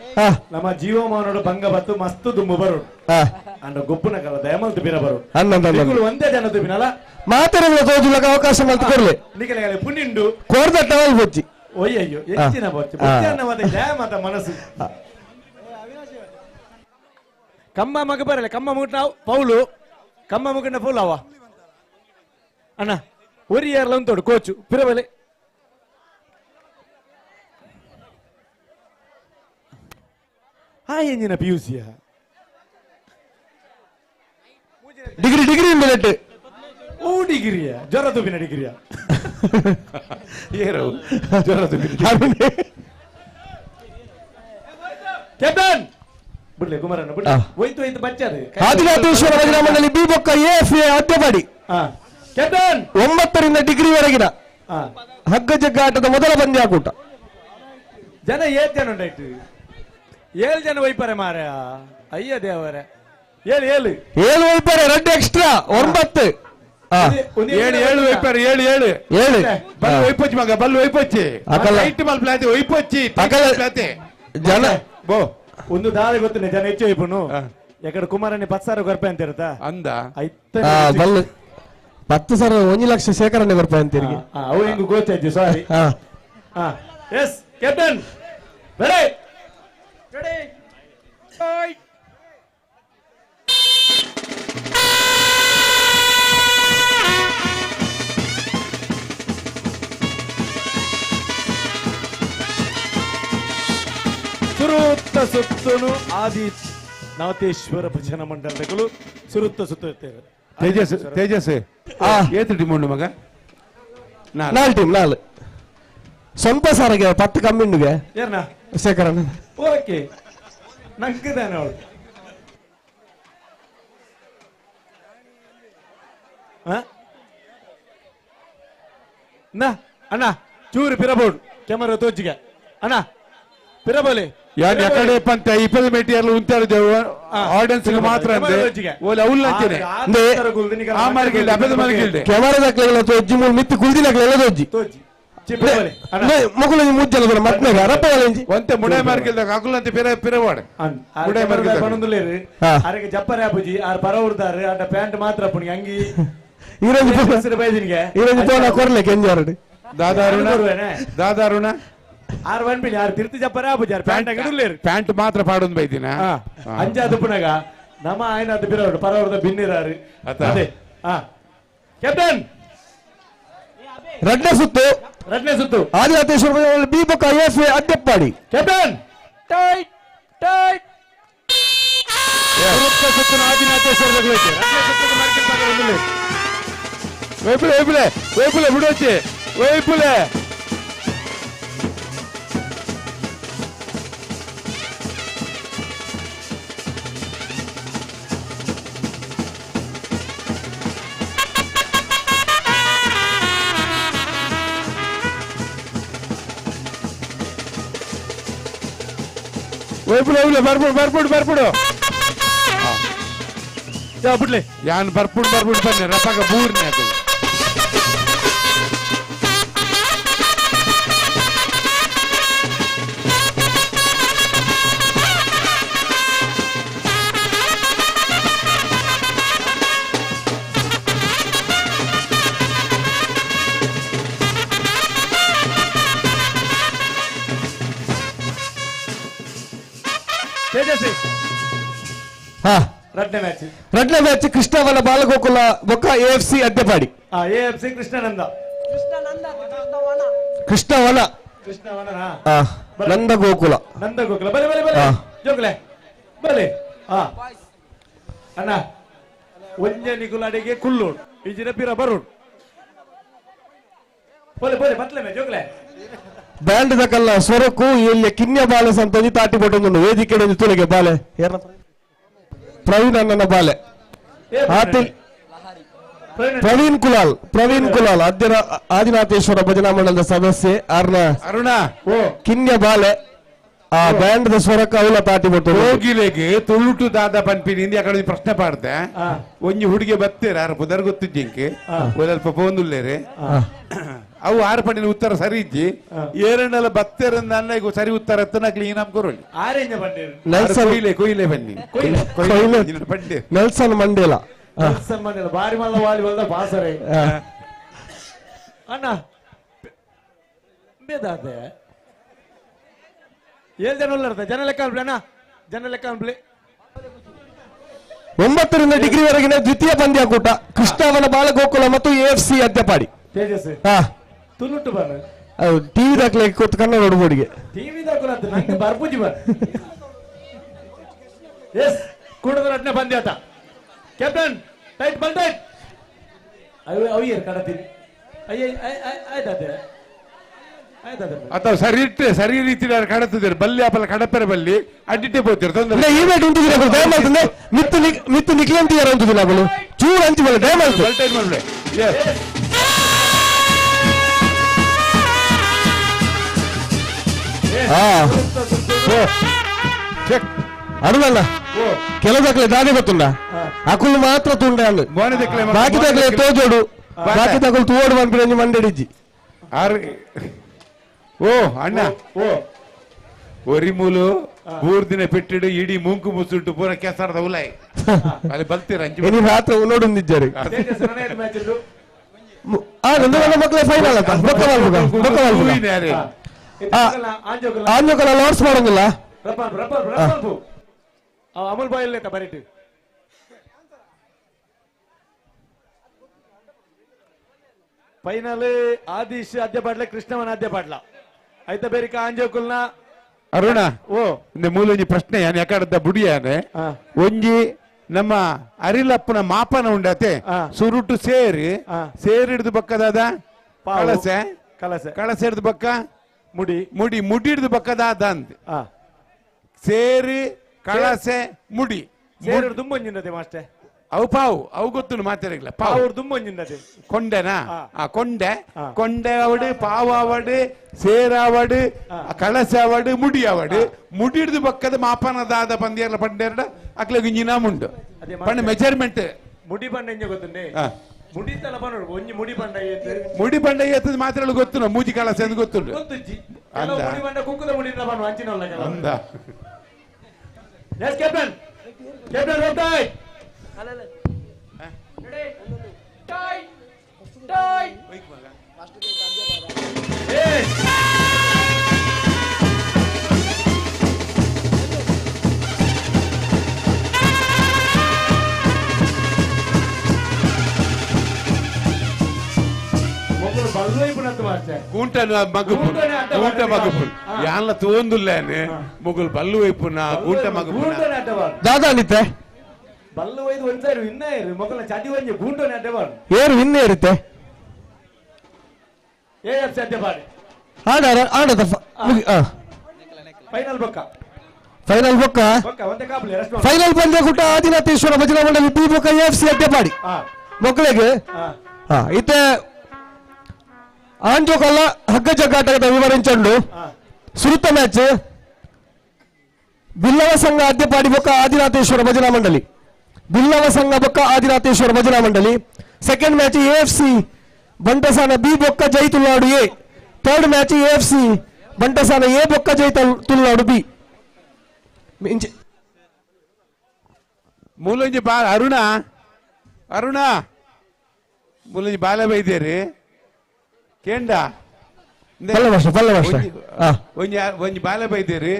ನಮ್ಮ ಜೀವಮಾನೋಡು ಭಂಗ ಬತ್ತು ಮಸ್ತ್ ದುಂಬು ಬರೋಡು ಅಂಡ ಗೊಪ್ಪುನ ಕಲ ದಯಮಲ್ತು ಬಿರ ಬರೋಡು ಒಂದೇ ಜನ ದುಬ್ಬಿನಲ್ಲ ಮಾತಾಡೋದು ತೋಜುಲಕ ಅವಕಾಶ ಮಲ್ತು ಕೊಡ್ಲಿ ನಿಕಲೆ ಪುಣ್ಣಿಂಡು ಕೋರ್ದ ಟವಲ್ ಬೊಚ್ಚಿ ಒಯ್ಯಯ್ಯೋ ಹೆಚ್ಚಿನ ಬೊಚ್ಚಿ ಬೊಚ್ಚಿ ಮತ್ತೆ ಜಯ ಮಾತ ಮನಸ್ಸು ಕಮ್ಮ ಮಗ ಬರಲ್ಲ ಕಮ್ಮ ಮುಗಿಟ ನಾವು ಪೌಲು ಕಮ್ಮ ಮುಗಿನ ಪೌಲು ಅವ ಅಣ್ಣ ಒರಿಯರ್ಲ ಉಂಟೋಡು ಕೋಚು ಪಿರಬಲೆ ಆ ಎಂಜಿನ ಪಿ ಯು ಸಿಯ degree degree minute ಓ ಡಿಗ್ರಿಯ ಜ್ವರ ತುಪ್ಪಿನ ಡಿಗ್ರಿಯ ಏರು ಜ್ವರ ತುಪ್ಪಿನ ಕ್ಯಾಪ್ಟನ್ ಬಿಡ್ಲೆ ಕುಮಾರಣ್ಣ ಬಿಡ್ಲೆ ಹೋಯ್ತು ಹೋಯ್ತು ಬಚ್ಚಾರೆ ಆದಿನಾಥೇಶ್ವರ ಭಜನಾ ಮಂಡಳಿ ಬಿ ಬೊಕ್ಕ ಎಫ್ ಎ ಅಡ್ಡಪಾಡಿ ಕ್ಯಾಪ್ಟನ್ 9 ರಿಂದ ಡಿಗ್ರಿವರೆಗಿನ ಹಗ್ಗ ಜಗ್ಗಾಟದ ಮೊದಲ ಪಂದ್ಯಾಕೂಟ. ಜನ ಏಳು ಜನ ಉಂಟಾಯ್ತು ಏಳು ಜನ ಒಯ್ಪಾರೆ ಮಾರ ಅಯ್ಯ ದೇವರೇ ಏಳು ಏಳು ಏಳು ಒಯ್ಪಾರೆ 2 ಎಕ್ಸ್ಟ್ರಾ 9 ಏಳು ಏಳು ಒಯ್ಪಾರೆ ಏಳು ಏಳು ಏಳು ಬಲ್ಲು ಒಯ್ಪೊಚ್ಚಿ ಮಗ ಬಲ್ಲು ಒಯ್ಪೊಚ್ಚಿ ಲೈಟ್ ಬಲ್ಬ್ ಪ್ಲಾತೆ ಒಯ್ಪೊಚ್ಚಿ ಪ್ಲಾತೆ ಜನ ಬೋ ಒಂದು ದಾರಿ ಗೊತ್ತಿಲ್ಲ ಜನ ಹೆಚ್ಚು ಒಯ್ಪುನು ಯಾಕಡೆ ಕುಮಾರಣ್ಣಿ 10,000 ಕೊರ್ಪೆ ಅಂತ ಇರುತ್ತಾ ಅಂದ ಬಲ್ಲು 10,000 1 ಲಕ್ಷ ಶೇಖರಣೆ ಕೊರ್ಪೆ ಅಂತ ಅವು ಹೆಂಗು ಗೋಚಾಯ್ತು ಸಾರಿ. Yes captain ready ready fight. ಸುರುತ್ತ ಸುತ್ತನು ಆದಿ ನಾಥೇಶ್ವರ ಭಜನಾ ಮಂಡಲಗಳು ಸುರುತ್ತ ಸುತ್ತ ಇರ್ತೇವೆ. ತೇಜಸ್ ತೇಜಸ್ ಏತು ಟೀಮ್ ಉಂಡು ಮಗ ನಾಲ್ ಟೀಮ್ ನಾಲ್ ಸ್ವಂತ ಸಾರಿಗೆ 10 ಕಮ್ಮಿಂಡುಗೆ ಏರ್ನ ಶೇಖರಣ್ಣ ಓಕೆ ನಂಗಿದ್ದಾನೆ ಅವಳು ಅಣ್ಣ ಚೂರು ಪಿರಬೋಡು ಕ್ಯಾಮರಾ ತೋಚಿಗೆ ಅಣ್ಣ ಪಿರಬೋಲಿ ಯಾನ್ ಎಕಡೆ ಪಂತ ಇಪ್ಪತ್ತು ಮೆಟಿಯರ್ಲು ಉಂತಾರು ದೇವ ಆಡಿಯನ್ಸ್ ಮಾತ್ರ ಓಲೆ ಅವ್ಲು ಅಂಚನೆ ಆ ಮಾರ್ಗಿಲ್ಡೆ ಅಬೆದ ಮಾರ್ಗಿಲ್ಡೆ ಕ್ಯಾಮರಾದ ತೋಜಿ ಮೂರು ಮಿತ್ತು ಕುಲ್ದಿನಕ್ಲೆಲ್ಲ ತೋಜಿ ಮಗುಲ ಮೂರು ಜನ ಮತ್ನಾಗ ಅರಪ್ಪ ಒಂತೆ ಮುಡೆ ಮಾರ್ಗಿಲ್ದ ಅಕುಲಂತೆ ಪಿರ ಪಿರವಾಡ ಮುಡೆ ಮಾರ್ಗಿಲ್ದ ಪನೊಂದುಲ್ಲೇರು ಅರೆಗೆ ಜಪ್ಪರೆ ಆಪುಜಿ ಆರ್ ಪರ ಉರ್ದಾರು ಆಟ ಪ್ಯಾಂಟ್ ಮಾತ್ರ ಪುಣಿ ಅಂಗಿ ಈರಂಜಿ ಬೈದಿನಿಗೆ ಈರಂಜಿ ಪೋನ ಕೊರ್ಲೆ ಕೆಂಜಾರಡು ದಾದಾರುಣ ದಾದಾರುಣ ಆರ್ ಒನ್ ಪಿನಿ ಆರ್ ತಿರ್ತಿ ಜಪ್ಪರೆ ಆಪುಜಿ ಆರ್ ಪ್ಯಾಂಟ್ ಅಂಗಡಿ ಪ್ಯಾಂಟ್ ಮಾತ್ರ ಪಾಡೊಂದು ಬೈದಿನ ಅಂಜಾದು ಪುನಗ ನಮ್ಮ ಆಯ್ನ ಅದು ಬಿರವಡು ಪರವರ್ದ ಬಿನ್ನಿರಾರು ಅದೇ ಕ್ಯಾಪ್ಟನ್ ರಡ್ನೇ ಸುತ್ತು ರಡ್ನೇ ಸುತ್ತು ಆದಿನಾಥೇಶ್ವರ ಬಿ ಬೊಕ್ಕ F A Adyappadi captain tight tight ಸುತ್ತು ಆದಿನಾಥೇಶ್ವರ ವೈಪುಲೆ ವೈಪುಲೆ ವೈಪುಲೆ ಬಿಡೋಚಿ ವೈಪುಲೆ ವೈಪುಲೆ ವೈಪುಲೆ ಬರ್ಪುಡು ಬರ್ಪುಡು ಬರ್ಪುಡು ಬಿಡ್ಲಿ ಯಾನ್ ಬರ್ಪುಡು ಬರ್ಪುಡು ಬನ್ನಿ ರಪಾಗ ಬೂರ್ನೆ ಅದು ತೇಜಸ್ವಿ ಹಾ ರಡ್ನೇ ಮ್ಯಾಚ್ ರಡ್ನೇ ಮ್ಯಾಚ್ ಕೃಷ್ಣವನ ಬಾಲಗೋಕುಲ ಬೊಕ್ಕ F C Adyappadi F C Krishnananda Krishnavana Krishnavana Nanda Gokula Nanda Gokula ಬಲೆ ಬಲೆ ಬಲೆ ಜೋಕುಲೆ ಬಲೆ ಅಣ್ಣ ಒಂಜೆ ನಿಕುಲಾಡಿಗೆ ಕುಲ್ಲೋಡು ಈಜಿನ ಪಿರ ಬರೋಡು ಬೋಲೆ ಬೋಲೆ ಬತ್ಲೆ ಮೇ ಜೋಕುಲೆ ಬ್ಯಾಂಡ್ ದಕಲ್ಲ ಸೊರಕು ಇಲ್ಲಿ ಕಿನ್ಯ ಬಾಲೆ ಸಂತೋಜಿ ತಾಟಿ ಪಟ್ಟೊಂದು ವೇದಿಕೆ ಒಂದು ತುಳಿಗೆ ಬಾಲೆ ಪ್ರವೀಣ್ ಅಣ್ಣನ ಬಾಲೆ ಆತಿಲ್ ಪ್ರವೀಣ್ ಕುಲಾಲ್, ಪ್ರವೀಣ್ ಕುಲಾಲ್ ಆದಿನಾಥೇಶ್ವರ ಭಜನಾ ಮಂಡಲದ ಸದಸ್ಯೆ ಆರ್ನ ಅರುಣ ಕಿನ್ಯ ಬಾಲೆ ಆ ಬ್ಯಾಂಡ್ ದ ಸ್ವರಕ್ಕೆ ಅವಲ ತಾಟಿ ಬಿಟ್ಟು ಹೋಗಿಲೆಗೆ ತುಳುಟು ದಾದ ಪನ್ಪಿನಿ ಅಕಡೆ ಪ್ರಶ್ನೆ ಪಾಡ್ದೆ ಒಂಜಿ ಹುಡುಗಿ ಬತ್ತೀರ ಆರು ಪುದರ್ ಗೊತ್ತಿಜ್ಜಿಂಕೆ ಒಲ್ಪ ಪೋಂದುಲ್ಲೇರೆ ಅವು ಆರು ಪಂಡಿನ ಉತ್ತರ ಸರಿ ಇಜ್ಜಿ ಏರಣ್ಣಲ ಬತ್ತೇರ ಅನ್ನ ಸರಿ ಉತ್ತರ ಎತ್ತನ ಕ್ಲೀನ್ ಅಪ್ ಕೊರೊಳ್ಳಿ ಕೊಯ್ಲೆ ಕೊಯ್ಲೆ ಬನ್ನಿ ಪಂಡೆ ನೆಲ್ಸನ್ ಮಂಡೇಲ ನೆಲ್ಸನ್ ಮಂಡೇಲ ಬಾರಿ ಮಲ್ಲ ವಾಲಿ ಬಲ್ದ ಬಾಸರೆ ಅಣ್ಣ ಬೇದಾದೆ ಏಳು ಜನ ಉಳ್ಳಾರ್ದ ಜನ ಲೆಕ್ಕ ಅನ್ಪ್ಲೆ ಅಣ್ಣ ಜನ ಲೆಕ್ಕ ಅನ್ಪ್ಲೆ. 9ರಿಂದ ಡಿಗ್ರಿವರೆಗಿನ ದ್ವಿತೀಯ ಪಂದ್ಯಾಕೂಟ ಕೃಷ್ಣವನ ಬಾಲಗೋಕುಲ ಮತ್ತು ಎಎಫ್ಸಿ ಅದ್ಯಪಾಡಿ. ತೇಜಸ್ ತುಳುಟು ಬರ ಟಿವಿ ದಾಖಲೆ ಕೂತ್ ಕನ್ನಡ ನೋಡ್ಬೋಡಿಗೆ ಟಿವಿ ದಾಖಲೆ ಅಂತ ನಂಗೆ ಬರ್ಪೂಜಿ ಬರ್. ಎಸ್ ಕೂಡದ ರಟ್ನೆ ಪಂದ್ಯಾಟ ಕ್ಯಾಪ್ಟನ್ ಟೈಟ್ ಬಲ್ ಟೈಟ್ ಅಯ್ಯೋ ಅಯ್ಯರ್ ಕಡತೀನಿ ಅಯ್ಯ ಆಯ್ತಾದೆ ಅಥವಾ ಸರಿ ಇಟ್ಟೆ ಸರಿ ರೀತಿ ಕಡತಿದ್ದಾರೆ ಬಲ್ಲಿ ಅಪಲ ಕಡಪೆರೆ ಬಲ್ಲಿ ಅಡ್ಡಿಟ್ಟೆ ಪೋತಿರು ತೊಂದರೆ ಈವೆಂಟ್ ಉಂಟು ದಯ ಮಾಡ್ತದೆ ಮಿತ್ತು ಮಿತ್ತು ನಿಕ್ಲಂತಿದ್ದಾರೆ ಉಂಟು ನಾಗಳು ಚೂರು ಅಂಚು ಬಲ್ಲ ದಯ ಮಾಡ್ತು. ಅರುಣಲ್ಲ ಕೆಲವು ದಾದೆ ಗೊತ್ತುಂಡ ಅಕುಲು ಮಾತ್ರ ತುಂಡ ಬಾಕಿ ದಾಖಲೆ ತೋಜೋಡು ಬಾಕಿ ದಾಖಲು ತೋಡು ಬಂದ್ಬಿಡಿ ಮಂಡೆಡಿಜ್ಜಿ. ಆರು ಓ ಅಣ್ಣ ಓ ಒರಿಮೂಲು ಮೂರ್ ದಿನ ಪೆಟ್ಟಿಡು ಇಡೀ ಮೂಂಕು ಮುಸುಂಟು ಪೂರ ಕೆಸರದ ಉಲಾಯ್ ಅಲ್ಲಿ ಬಲ್ತೀರ ಇನಿ ರಾತ್ರಿ ಉನ್ನೋಡು ನಿಜ್ಜಾರಿ ಮಕ್ಕಳ ಫೈನಲ್ ಅಂತ ಆಂಜೋಕಲ ಲಾಸ್ ಮಾಡೋಂಗಿಲ್ಲ. ಅಮಲ್ ಬಾಯ್ ಇಲ್ಲ ಬರೀಟು ಫೈನಲ್ ಆದೀಶ್ ಅದ್ಯ ಪಾಡ್ಲ ಕೃಷ್ಣವನ ಅದ್ಯ ಪಾಡ್ಲ ಐತ ಬೇರಿಕ ಆಂಜೋಕುಲ್ನ ಅರುಣ ಓ ಮೂಲೊಂಜಿ ಪ್ರಶ್ನೆ ಯಾನೆ ಯಾಕಡದ ಬುಡಿಯಾನೆ ಒಂಜಿ ನಮ್ಮ ಅರಿಲಪ್ಪನ ಮಾಪನ ಉಂಡತೆ ಸುರುಟು ಸೇರಿ ಸೇರಿಡ್ದು ಬಕ್ಕದಾದ ಕಳಸೆ ಕಳಸೆ ಕಳಸೆ ಹಿಡ್ದು ಬಕ್ಕ ಮುಡಿ ಮುಡಿ ಮುಡಿ ಹಿಡ್ದು ಬಕ್ಕದಾದ ಅಂತ ಸೇರಿ ಕಳಸೆ ಮುಡಿ ಸೇರಿ ದುಂಬೊಂಜಿನದೆ ಮಾಸ್ಟೆ ಅವು ಪಾವು ಅವು ಗೊತ್ತು ಮಾತಾಡಿಲ್ಲ ಪಾವು ದುಂಬೊಂಜಿನದೆ ಕೊಂಡೆನಾ ಆ ಕೊಂಡೆ ಕೊಂಡೆ ಅವಡು ಪಾವು ಅವಡು ಸೇರಾವಡು ಕಳಸೆ ಅವಡು ಮುಡಿ ಅವಡು ಮುಡಿ ಹಿಡಿದು ಬಕ್ಕದ ಮಾಪನದಾದ ಪಂದ್ಯರ್ಲ ಪಂಡ್ಯರ್ಡ ಅಕ್ಲೆ ಇಂಜಿನಾಮ್ ಉಂಡು ಪಂಡ ಮೆಜರ್ಮೆಂಟ್ ಮುಡಿ ಪಂಡ ಎಂಜ ಗೊತ್ತುಂಡೆ ಮುಡಿ ತಲ ಪನ್ನೋಡು ಒಂಜಿ ಮುಡಿ ಪಂಡ ಮುಡಿ ಪಂಡ ಏತದ ಮಾತ್ರ ಗೊತ್ತು ಮೂಜಿ ಕಳಸೆ ಅಂತ ಗೊತ್ತುಂಡು ಗೊತ್ತುಜ್ಜಿ ಮುಡಿ ಪಂಡ ಕುಕ್ಕುದ ಮುಡಿ ಪನ್ನು ಅಂಚಿನ ಅಂದ. ಎಸ್ ಕ್ಯಾಪ್ಟನ್ ಕ್ಯಾಪ್ಟನ್ ಹೋಗ್ತಾಯ್ ಟೈಟ್ ಟೈಟ್ ಗೂಂಟನು ಮಗುಪು ಗೂಂಟ ಮಗುಪು ಯಾನ್ಲ ತೋಂದುಲ್ಲೇನೆ ಮುಗುಲ್ ಬಲ್ಲು ವೈಪುನ ಗೂಂಟ ಮಗುಪುನ ದಾದಾ ನಿತ್ತೆ ಬಲ್ಲು ವೈದು ಒಂದ್ಸಾರಿ ವಿನ್ನ ಏರು ಮೊಗಲ ಚದಿ ಒಂಜಿ ಗೂಂಟನೆ ಅಡ್ಡಬಾರ್ದು ಏರು ವಿನ್ನ ಏರುತ್ತೆ ಎ ಎಫ್ ಸಿ ಅಡ್ಡಬಾರ್ದು ಆಡ ಆಡದ ಫೈನಲ್ ಬೊಕ್ಕ ಫೈನಲ್ ಬೊಕ್ಕ ಫೈನಲ್ ಪಂದ್ಯ ಕೂಟ ಆದಿನಾಥೇಶ್ವರ ಭಜನಾ ಮಂಡಳಿ ಬಿ ಬೊಕ್ಕ ಎಫ್ ಸಿ ಅಡ್ಡಪಾಡಿ ಮಕ್ಕಳಿಗೆ ಇತ್ತೆ ಆಂಜೋಕಲ್ಲ ಹಗ್ಗ ಜಗ್ಗಾಟದ ವಿವರಿಂಚಂಡು ಸುರುತ ಮ್ಯಾಚ್ ಬಿಲ್ಲವ ಸಂಘ ಅದ್ಯಪಾಡಿ ಬೊಕ್ಕ ಆದಿನಾಥೇಶ್ವರ ಭಜನಾ ಮಂಡಳಿ ಬಿಲ್ಲವ ಸಂಘ ಬೊಕ್ಕ ಆದಿನಾಥೇಶ್ವರ ಭಜನಾ ಮಂಡಳಿ. Second match AFC Bantasana B ಬೊಕ್ಕ Jai Tulunadu A. Third match AFC Bantasana A ಬೊಕ್ಕ ಜೈ ತುಳುನಾಡು ಬಿ. ಮೂಲಂಜಿ ಬಾ ಅರುಣ ಅರುಣ ಮೂಲಂಜಿ ಬಾಲೆ ಬೈದೇರಿ ಕೇಂಡ ಒಂಜಿ ಒಂಜಿ ಬಾಲೆ ಬೈದೇರಿ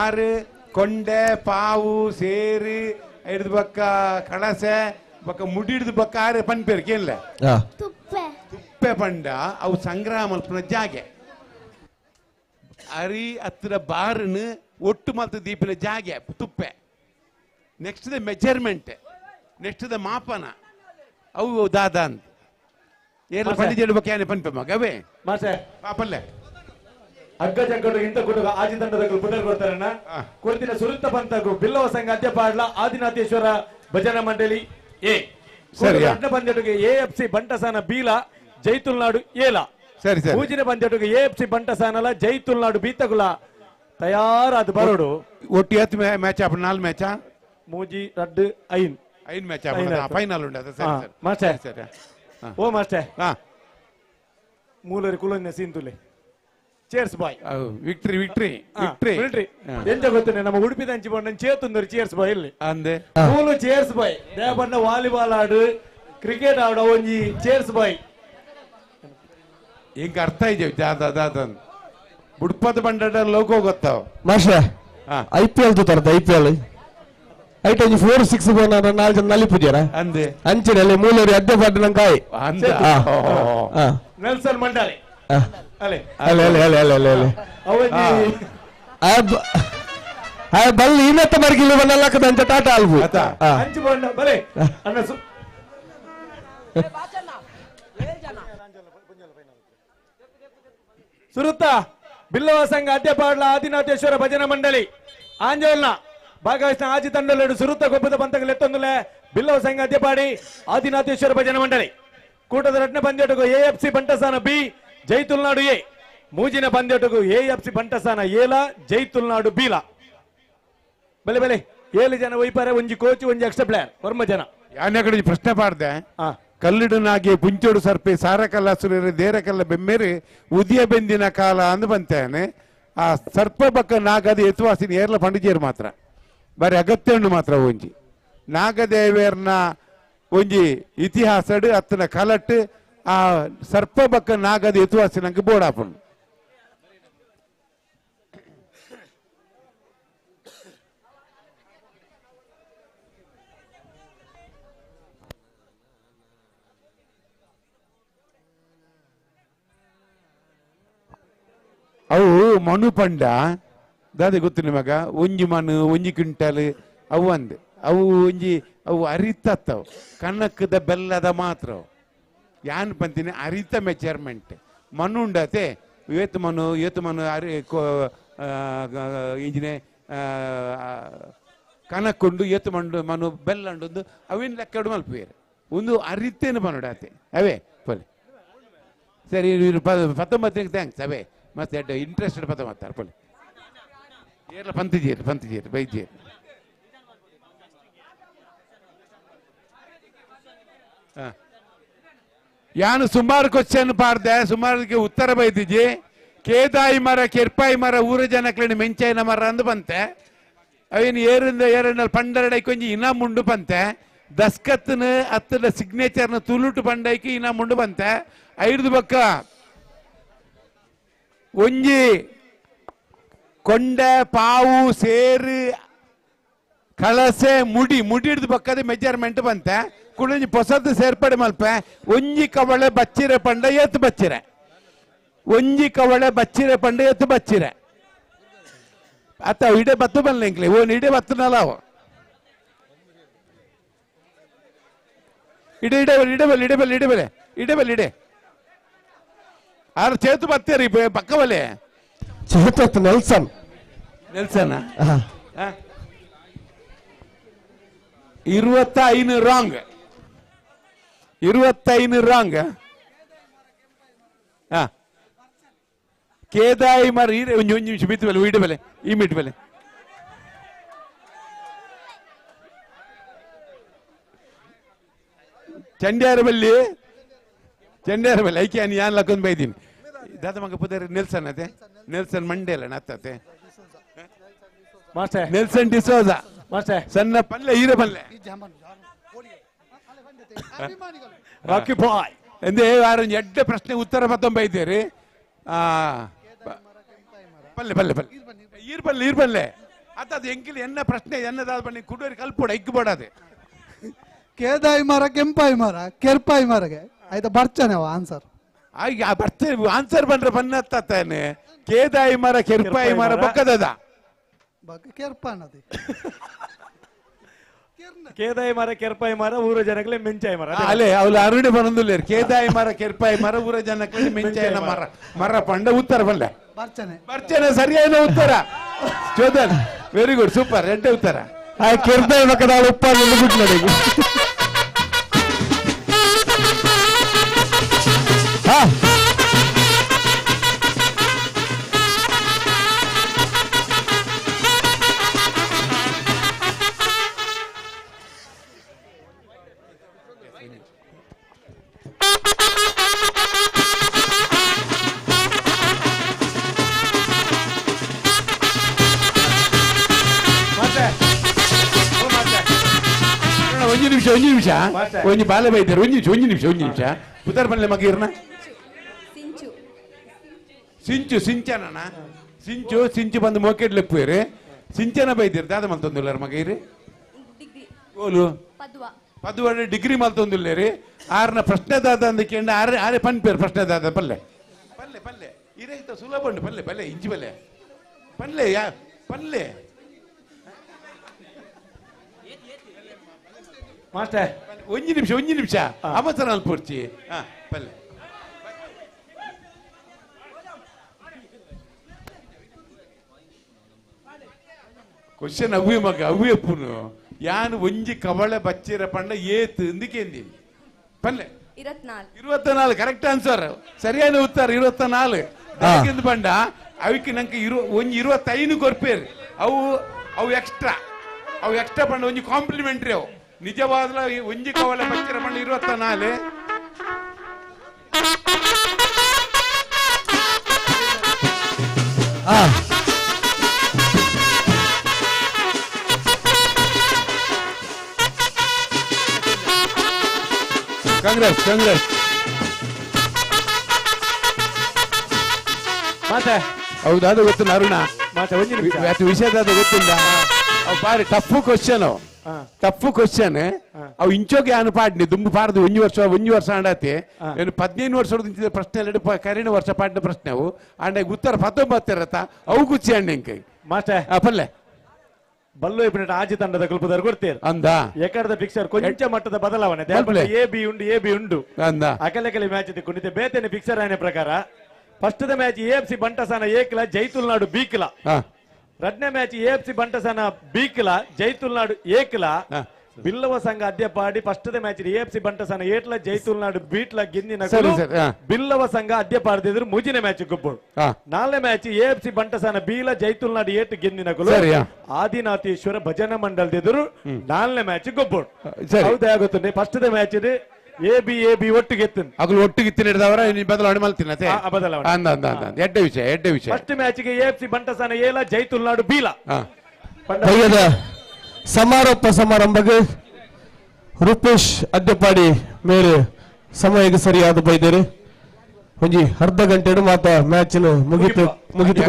ಆರು ಕೊಂಡೆ ಪಾವು ಸೇರಿ ಹಿಡ್ದು ಬಕ್ಕ ಕಳಸೆ ಬಕ್ಕ ಮುಡಿ ಹಿಡ್ದು ಬಕ್ಕ ಆರೆ ಪನ್ಪೇರು ಕೇಳಲೆ ತುಪ್ಪೆ ಪಂಡ ಅವು ಸಂಗ್ರಹ ಮಲ್ಪುನ ಜಾಗೆ ಅರಿ ಹತ್ತಿರ ಬಾರನ್ನು ಒಟ್ಟು ಮಲ್ತು ದೀಪಿನ ಜಾಗೆ ತುಪ್ಪೆ. Next the measurement next the ಮಾಪನ ಅವು ದಾದ ಅಂತ ಏರ್ಲ ಪಂಡಿ ಬಗ್ಗೆ ಏನೇ ಪನ್ಪೆ ಮಗ ಅವೇ ಮಾಸ್ಟರ್ ಪಾಪಲ್ಲೇ ಹಗ್ಗ ಜಗ್ಗಡು ಇಂತ ಗುಡುಗ ಆಜಿ ತಂಡದ ಪುನರ್ ಕೊಡ್ತಾರಣ್ಣ ಕೊಡ್ತಿನ ಸುರುತ್ತ ಪಂತಗು ಬಿಲ್ಲವ ಸಂಘ ಅದ್ಯಪಾಡ್ಲ ಆದಿನಾಥೇಶ್ವರ ಭಜನಾ ಮಂಡಳಿ ಎ. ಸರಿ, ರಡ್ಡ ಪಂದ್ಯಟುಗೆ ಎಎಫ್ಸಿ ಬಂಟಸಾನ ಬೀಲ ಜೈತುಲ್ನಾಡು ಏಲ. ಸರಿ ಸರಿ. ಮೂಜಿನ ಪಂದ್ಯಟುಗೆ ಎಎಫ್ಸಿ ಬಂಟಸಾನಲ ಜೈತುಲ್ನಾಡು ಬೀತಗುಲ ತಯಾರಾದ ಬರೋಡು. ಒಟ್ಟು ಎತ್ತು ಮ್ಯಾಚ್ ಆಪ? ನಾಲ್ ಮ್ಯಾಚಾ? ಮೂಜಿ ರಡ್ಡು ಐನ್. ಐನ್ ಮ್ಯಾಚ್ ಆಪ, ಫೈನಲ್ ಉಂಡು ಅದು. ಸರಿ ಸರಿ ಮಾಸ್ಟರ್. ಸರಿ. ಓ master. ಮೂಲರಿ ಕುಲೊಂದ ಸೀಂತುಲೆ. Cheers boy. Victory victory victory victory. ಎಂತ ಗೊತ್ತನೆ ನಮ್ಮ ಉಡುಪಿದ ಅಂಚಿ ಬಣ್ಣ ಚೇತುಂದರಿ ಚೇರ್ಸ್ ಬಾಯ್ ಇಲ್ಲಿ. ಅಂದೆ ಮೂಲು ಚೇರ್ಸ್ ಬಾಯ್. ದೇವಣ್ಣ ವಾಲಿಬಾಲ್ ಆಡು ಕ್ರಿಕೆಟ್ ಆಡು ಒಂಜಿ ಚೇರ್ಸ್ ಬಾಯ್. ಹಿಂಗ ಅರ್ಥ ಇದೆಯಾ ದಾದ ದಾದ ಬುಡ್ಪದ ಬಂಡ ಲೋಕೋ ಗೊತ್ತಾವ. ಮಾಸ್ಟರ್ I P L ತೂತಾರತ್ತ I P L ಐಟ್ ಒಂಜಿ 4-6 ಬೋನ ನಾಲ್ ಜನ ನಲಿಪುಜಾರ ಅಂದೆ ಅಂಚಿನ ಅಲ್ಲಿ ಮೂಲರಿ ಅಡ್ಡ ಪಾಡ್ ನಂಗಾಯಿ. ಅಂದ ನೆಲ್ಸನ್ ಮಂಡಾಲೆ ಅಲೆ ಅಲೆ ಅಲೆ ಅಲೆ ಅಲೆ ಅಲೆ ಅಲೆ ಆ ಬಲ್ ಇನ್ನತ್ತ ಮರ್ಗಿಲ್ಲ ಬನ್ನಲ್ಲಕದ ಅಂಚ ಟಾಟಾ ಅಲ್ಬು ಅಂಚು ಬಂಡ ಬಲೆ ಅಣ್ಣ. ಸುರುತ್ತ ಬಿಲ್ಲವ ಸಂಘ ಅಡ್ಯಪಾಡ್ಲ ಆದಿನಾಥೇಶ್ವರ ಭಜನಾ ಮಂಡಳಿ ಆಂಜೋಲ್ನ ಭಾಗವಹಿಸಿದ ಆಜಿ ತಂಡಲೇಡು ಸುರುತ್ತ ಗೊಬ್ಬದ ಪಂತಗಳು ಎತ್ತೊಂದುಲೆ ಬಿಲ್ಲವ ಸಂಘ ಅದ್ಯಪಾಡಿ ಆದಿನಾಥೇಶ್ವರ ಭಜನಾ ಮಂಡಳಿ. ಕೂಟದ ರಟ್ನ ಪಂದ್ಯಟకు ಎಎಫ್ಸಿ ಬಂಟಸಾನ ಬಿ ಜೈತುಲ್ನಾಡು ಎ. ಮೂಜಿನ ಪಂದ್ಯಟకు ಎಎಫ್ಸಿ ಬಂಟಸಾನ ಏಲ ಜೈತುಲ್ನಾಡು ಬೀಲ. ಬಲೆ ಬಲೆ ಏಳು ಜನ ಒಯ್ಪಾರೆ, ಒಂಜಿ ಕೋಚ್ ಒಂಜಿ ಎಕ್ಸ್ಟ್ರಾ ಪ್ಲೇಯರ್ ವರ್ಮ ಜನ. ಯಾನೇ ಕಡೆ ಪ್ರಶ್ನೆ ಪಾಡ್ದೆ. ಕಲ್ಲಿಡನಾಗಿ ಪುಂಚೋಡು ಸರ್ಪೆ ಸಾರಕಲ್ಲ ಸುರೇರಿ ದೇರಕಲ್ಲ ಬೆಮ್ಮೇರಿ ಉದಿಯ ಬೆಂದಿನ ಕಾಲ ಅಂದು ಬಂತೇನೆ. ಆ ಸರ್ಪ ಬಕ್ಕ ನಾಗದ ಎತ್ತುವಾಸಿನ ಏರ್ಲ ಪಂಡಿಜೇರು ಮಾತ್ರ ಬಾರಿ ಅಗತ್ಯ ಉಂಡು ಮಾತ್ರ. ಒಂಜಿ ನಾಗದೇವೇರ್ನ ಒಂಜಿ ಇತಿಹಾಸಡು ಅತ್ತನ ಕಲಟ್ಟು ಆ ಸರ್ಪ ಬಕ್ಕ ನಾಗದ ಎತ್ತುವಾಸಿನಂಗೆ ಬೋಡಾಪುಂಡು. ಅವು ಮನು ಪಂಡ ದಾದೆ ಗೊತ್ತು ನಿಮಗ? ಒಂಜಿ ಮನು ಒಂಜಿ ಕ್ವಿಂಟಲ್ ಅವು ಅಂದ್ ಅವು ಒಂಜಿ ಅವು ಅರಿತತ್ತವು ಕಣಕ್ಕದ ಬೆಲ್ಲದ ಮಾತ್ರ. ಯಾನ್ ಪಂತೀನಿ ಅರಿತ ಮೆಜರ್ಮೆಂಟ್ ಮನು ಉಂಡತೆ ಏತು ಮನು ಏತು ಮನು ಅರಿ ಇಂಜಿನೆ ಕಣಕ್ಕುಂಡು ಏತು ಮಂಡು ಮನು ಬೆಲ್ಲ ಉಂಡು ಅವೇನು ಲೆಕ್ಕ ಮಲ್ಪುವೇರು ಒಂದು ಅರಿತೇನು ಮನುಡಾತೆ ಅವೇ ಪೊಲೆ. ಸರಿ 19 thanks ಅವೇ ಮತ್ತೆ ಎಡ್ಡೆ ಇಂಟ್ರೆಸ್ಟೆಡ್ ಪದ ಮಾತಾರ ಪೊಲೆ ಏರ್ಲ ಪಂತಿಜೇರು ಪಂತಿಜೇರು ಬೈಜೇರು. ಯಾನು ಸುಮಾರು ಕ್ವಶನ್ ಪಾಡ್ದೆ, ಸುಮಾರಿಗೆ ಉತ್ತರ ಬೈದಿಜಿ. ಕೇದಾಯಿ ಮರ ಕೆರ್ಪಾಯಿ ಮರ ಊರ ಜನಕ್ಲೇನು ಮೆಂಚಾಯಿನ ಮರ ಅಂದು ಬಂತೆ. ಅವೇನು ಏರಿಂದ ಏರಣ್ಣಲ್ಲಿ ಪಂಡರಡೈಕ್ ಒಂಜಿ ಇನಾಮ್ ಉಂಡು ಬಂತೆ. ದಸ್ಕತ್ನ ಅತ್ತದ ಸಿಗ್ನೇಚರ್ನ ತುಳುಟು ಪಂಡೈಕ್ ಇನಾಮ್ ಉಂಡು ಬಂತೆ. ಐದು ಬಕ್ಕ ಒಂಜಿ ಕೊಂಡೆ ಪಾವು ಸೇರು ಕಳಸೆ ಮುಡಿ ಮುಡಿ ಹಿಡ್ದು ಪಕ್ಕದ ಮೆಜರ್ಮೆಂಟ್ ಬಂತೆ. ಕುಡೊಂಜಿ ಪೊಸದ್ದು ಸೇರ್ಪಡೆ ಮಲ್ಪೆ. ಒಂಜಿ ಕವಳೆ ಬಚ್ಚಿರೆ ಪಂಡ ಏತು ಬಚ್ಚಿರೆ, ಒಂಜಿ ಕವಳೆ ಬಚ್ಚಿರೆ ಪಂಡ ಏತು ಬಚ್ಚಿರೆ. ಅತ್ತ ಇಡೆ ಬತ್ತು ಬಲ್ಲ ಇಂಕ್ಲೆ ಓನ್ ಇಡೆ ಬತ್ತನಲ್ಲ ಅವ ಇಡೆ ಇಡೆ ಇಡೆ ಬಲ್ ಇಡೆ ಬಲ್ ಇಡೆ ಬಲೆ ಇಡೆ ಬಲ್ ಇಡೆ ಆರು ಚೇತು ಬತ್ತೇರಿ ಪಕ್ಕ ಬಲೆ Chethu Nelson Nelson 25 wrong 25 wrong. ಕೇದಾಯಿ ಮರ ಒಂಜಿ ಒಂಜಿ ನಿಮಿಷ ಬಿತ್ತು ಬೆಲೆ ಇಡ ಬೆಲೆ ಈ ಮಿಟ್ ಬೆಲೆ ಚಂಡ್ಯಾರ ಬಲ್ಲಿ ಚಂಡ್ಯಾರ ಬಲ್ಲಿ ಐಕೆ ಯಾನ್ ಲಕ್ಕೊಂದು ಬೈದೀನಿ ದಾದ ಮಗ ಪುದರ್ ನೆಲ್ಸನ್ ಅದೇ ನೆಲ್ಸನ್ ಮಂಡೇಲ ನತ್ತತೆ ಮಾಸ್ಟರ್ ನೆಲ್ಸನ್ ಡಿಸೋಜಾ ಮಾಸ್ಟರ್ ಸಣ್ಣ ಪಲ್ಲೆ ಹೀರೆ ಪಲ್ಲೆ ರಾಕಿ ಬಾಯ್ ಎಂದೇ ಯಾರು ಎಡ್ಡೆ ಪ್ರಶ್ನೆ ಉತ್ತರ ಬತ್ತೊಂಬ ಇದ್ದೀರಿ. ಪಲ್ಲೆ ಪಲ್ಲೆ ಪಲ್ಲೆ ಈರ್ ಪಲ್ಲೆ ಈರ್ ಪಲ್ಲೆ ಅತ್ತ ಅದು ಎಂಕಿಲ್ ಎನ್ನ ಪ್ರಶ್ನೆ ಎನ್ನದಾದ ಬನ್ನಿ ಕುಡೋರಿ ಕಲ್ಪೋಡ ಇಕ್ಕಬೋಡದೆ ಕೇದಾಯಿ ಮರ ಕೆಂಪಾಯಿ ಮರ ಕೆರ್ಪಾಯಿ ಮರಗೆ ಆಯ್ತಾ ಬರ್ಚನೆವ ಆನ್ಸರ್ ಆಗ ಬರ್ತೇನೆ ಆನ್ಸರ್ ಬಂದ್ರೆ ಬನ್ನತ್ತಾನೆ. ಕೇದಾಯಿ ಮರ ಕೆರ್ಪಾಯಿ ಮರ ಬೊಕ್ಕದದ ಕೆರ್ಪಾನದಿ ಕೇದಾಯಿ ಮರ ಕೆರ್ಪಾಯಿ ಮರ ಊರ ಜನಗಳೇ ಮೆಂಚಾಯಿ ಮರ ಅಲ್ಲೇ ಅವಳು ಅರುಣಿ ಬರಂದುಲ್ಲೇರು ಕೇದಾಯಿ ಮರ ಕೆರ್ಪಾಯಿ ಮರ ಊರ ಜನಗಳೇ ಮೆಂಚಾಯಿನ ಮರ ಮರ ಪಂಡ ಉತ್ತರ ಬಲ್ಲೆ ಬರ್ಚನೆ ಬರ್ಚನೆ ಸರಿಯಾದ ಉತ್ತರ ಚೋದನ್ ವೆರಿ ಗುಡ್ ಸೂಪರ್ ಎಡ್ಡೆ ಉತ್ತರ ಆ ಕೆರ್ಪಾಯಿ ಮಕ್ಕದ ಉಪ್ಪ. ಒಂಜಿ ನಿಮಿಷ ಒಂಜಿ ಬಾಲೆ ಬೈತಾರೆ ಒಂಜಿ ನಿಮಿಷ ಒಂಜಿ ನಿಮಿಷ ಒಂಜಿ ನಿಮಿಷ ಪುದರ್ ಪನ್ಲೆ ಮಗೀರ್ನ ಸಿಂಚು ಸಿಂಚು ಸಿಂಚನ ಸಿಂಚು ಸಿಂಚು ಬಂದು ಮೋಕೆಡ್ ಲೆಪ್ಪುವೇರು ಸಿಂಚನ ಬೈದಿರ್ ದಾದ ಮಲ್ತೊಂದುಲ್ಲಾರ ಮಗೀರಿ ಓಲು ಪದ್ವ ಡಿಗ್ರಿ ಮಲ್ತೊಂದುಲ್ಲೇರಿ ಆರ್ನ ಪ್ರಶ್ನೆ ದಾದ ಅಂದಕ್ಕೆ ಆರೆ ಆರೆ ಪನ್ಪೇರು ಪ್ರಶ್ನೆ ದಾದ ಪಲ್ಲೆ ಪಲ್ಲೆ ಪಲ್ಲೆ ಇರೈತ ಸುಲಭ ಉಂಟು ಪಲ್ಲೆ ಪಲ್ಲೆ ಇಂಚಿ ಪಲ್ಲೆ ಪಲ್ಲೆ ಯಾ ಪಲ್ಲೆ ಮಾಸ್ಟರ್ ಒಂಜಿ ನಿಮಿಷ ಒಂಜಿ ನಿಮಿಷ ಅವಸರ ಅಲ್ಪೊರ್ಚಿ ಪಲ್ಲೆ ಕ್ವಶನ್ ಅವ್ವೆ ಮಗ ಅವ್ವೆ ಪುನು ಯಾನು ಒಂಜಿ ಕವಳೆ ಬಚ್ಚಿರ ಪಂಡ ಏತ್ ಇಂದಿಕೇಂದಿ ಪಲ್ಲೆ 24 ಕರೆಕ್ಟ್ ಆನ್ಸರ್ ಸರಿಯಾದ ಉತ್ತರ 24 ಪಂಡ ಅವಕ್ಕೆ ನಂಗೆ ಒಂಜಿ 25 ಕೊರ್ಪೇರು ಅವು ಅವು ಎಕ್ಸ್ಟ್ರಾ ಅವು ಎಕ್ಸ್ಟ್ರಾ ಪಂಡ ಒಂಜಿ ಕಾಂಪ್ಲಿಮೆಂಟ್ರಿ ಅವು ನಿಜವಾದ ಒಂಜಿ ಕವಲ ಬಚ್ಚಿರ ಪಂಡ 24. ಕಾಂಗ್ರೆಸ್ ಕಾಂಗ್ರೆಸ್ ಮತ್ತೆ ಹೌದಾದ ಗೊತ್ತಿಲ್ಲ ಅರುಣ ಮತ್ತೆ ಒಂಜಿ ನಿಮಿಷ ವಿಷಯದಾದ ಗೊತ್ತಿಲ್ಲ ಅವು ಬಾರಿ tough question tough question ಅವು ಇಂಚೋಗೆ ಅನು ಪಾಡ್ನಿ ದುಂಬು ಪಾಡ್ದು ಒಂಜಿ ವರ್ಷ ಒಂಜಿ ವರ್ಷ ಅಂಡಾತಿ ಏನು 15 ವರ್ಷ ಪ್ರಶ್ನೆ ಎಲ್ಲ ಕರಿನ ವರ್ಷ ಪಾಡಿನ ಪ್ರಶ್ನೆ ಅವು ಅಂಡ ಉತ್ತರ 19 ಇರತ್ತ ಅವು ಕುಚ್ಚಿ ಅಂಡ ಇಂಕ ಮಾಸ್ಟರ್ ಪಲ್ಲೆ ಬಲ್ಲು ಇಪ್ಪಿನ ಆಜಿ ತಂಡದ ಕುಲ್ಪದರ್ ಕೊಡ್ತೀರ್ ಅಂದ ಎಕಡದ ಫಿಕ್ಸರ್ ಕೊಂಚ ಮಟ್ಟದ ಬದಲಾವಣೆ ಎ ಬಿ ಉಂಡು ಎ ಬಿ ಉಂಡು ಅಂದ ಅಕಲೆಕಲೆ ಮ್ಯಾಚ್ ದಿಕ್ಕೊಂಡಿದ್ದೆ ಬೇತನೆ ಫಿಕ್ಸರ್ ಆನೆ ಪ್ರಕಾರ first the match A F C ಬಂಟಸಾನ ಏಕ್ಲ ಜೈತುಲ್ನಾಡು ಬೀಕ್ಲ ರಡ್ನೇ match A F C ಬಂಟಸಾನ ಬೀಕ್ಲ ಜೈತುಲ್ನಾಡು ಏಕ್ಲ Billava ಸಂಘ Adyapadi first the match A F C ಬಂಟಸಾನ ಏಟ್ಲ ಜೈತುಲ್ನಾಡು ಬೀಟ್ಲ ಗಿಂದಿನ ಬಿಲ್ಲವ ಸಂಘ ಅದ್ಯಪಾಡದಿದ್ರು ಮುಜಿನ ಮ್ಯಾಚ್ ಗೊಬ್ಬರು. ನಾಲ್ನೇ match A F C ಬಂಟಸಾನ ಬೀಲ ಜೈತುಲ್ನಾಡು ಏಟ್ ಗೆಂದಿನಕುಲು ಆದಿನಾಥೇಶ್ವರ ಭಜನಾ ಮಂಡಲದಿದ್ರು ನಾಲ್ನೇ ಮ್ಯಾಚ್ ಗೊಬ್ಬರು. ಹೌದಾ ಗೊತ್ತುಂಟೆ first the match A B A B ಒಟ್ಟಿಗೆ ಅಗಲು ಒಟ್ಟಿಗೆ ಹಿಡಿದವರ ಬದಲಾವಣೆ ಮಾಡ್ತೀನಿ ಬದಲಾವಣೆ ಎಡ್ಡೆ ವಿಷಯ ಎಡ್ಡೆ ವಿಷಯ. ಫಸ್ಟ್ ಮ್ಯಾಚ್ಗೆ A F C ಬಂಟಸಾನ ಏಲ ಜೈತುಲ್ನಾಡು ಬೀಲ. ಸಮಾರೋಪ ಸಮಾರಂಭಕ್ಕೆ ರೂಪೇಶ್ ಅದ್ದಪಾಡಿ ಮೇರೆ ಸಮಯಕ್ಕೆ ಸರಿಯಾದ ಬೈದೇರಿ ಒಂಜಿ ಅರ್ಧ ಗಂಟೆ ಮಾತ ಮ್ಯಾಚ್ ಮುಗಿತು ಮುಗಿತು.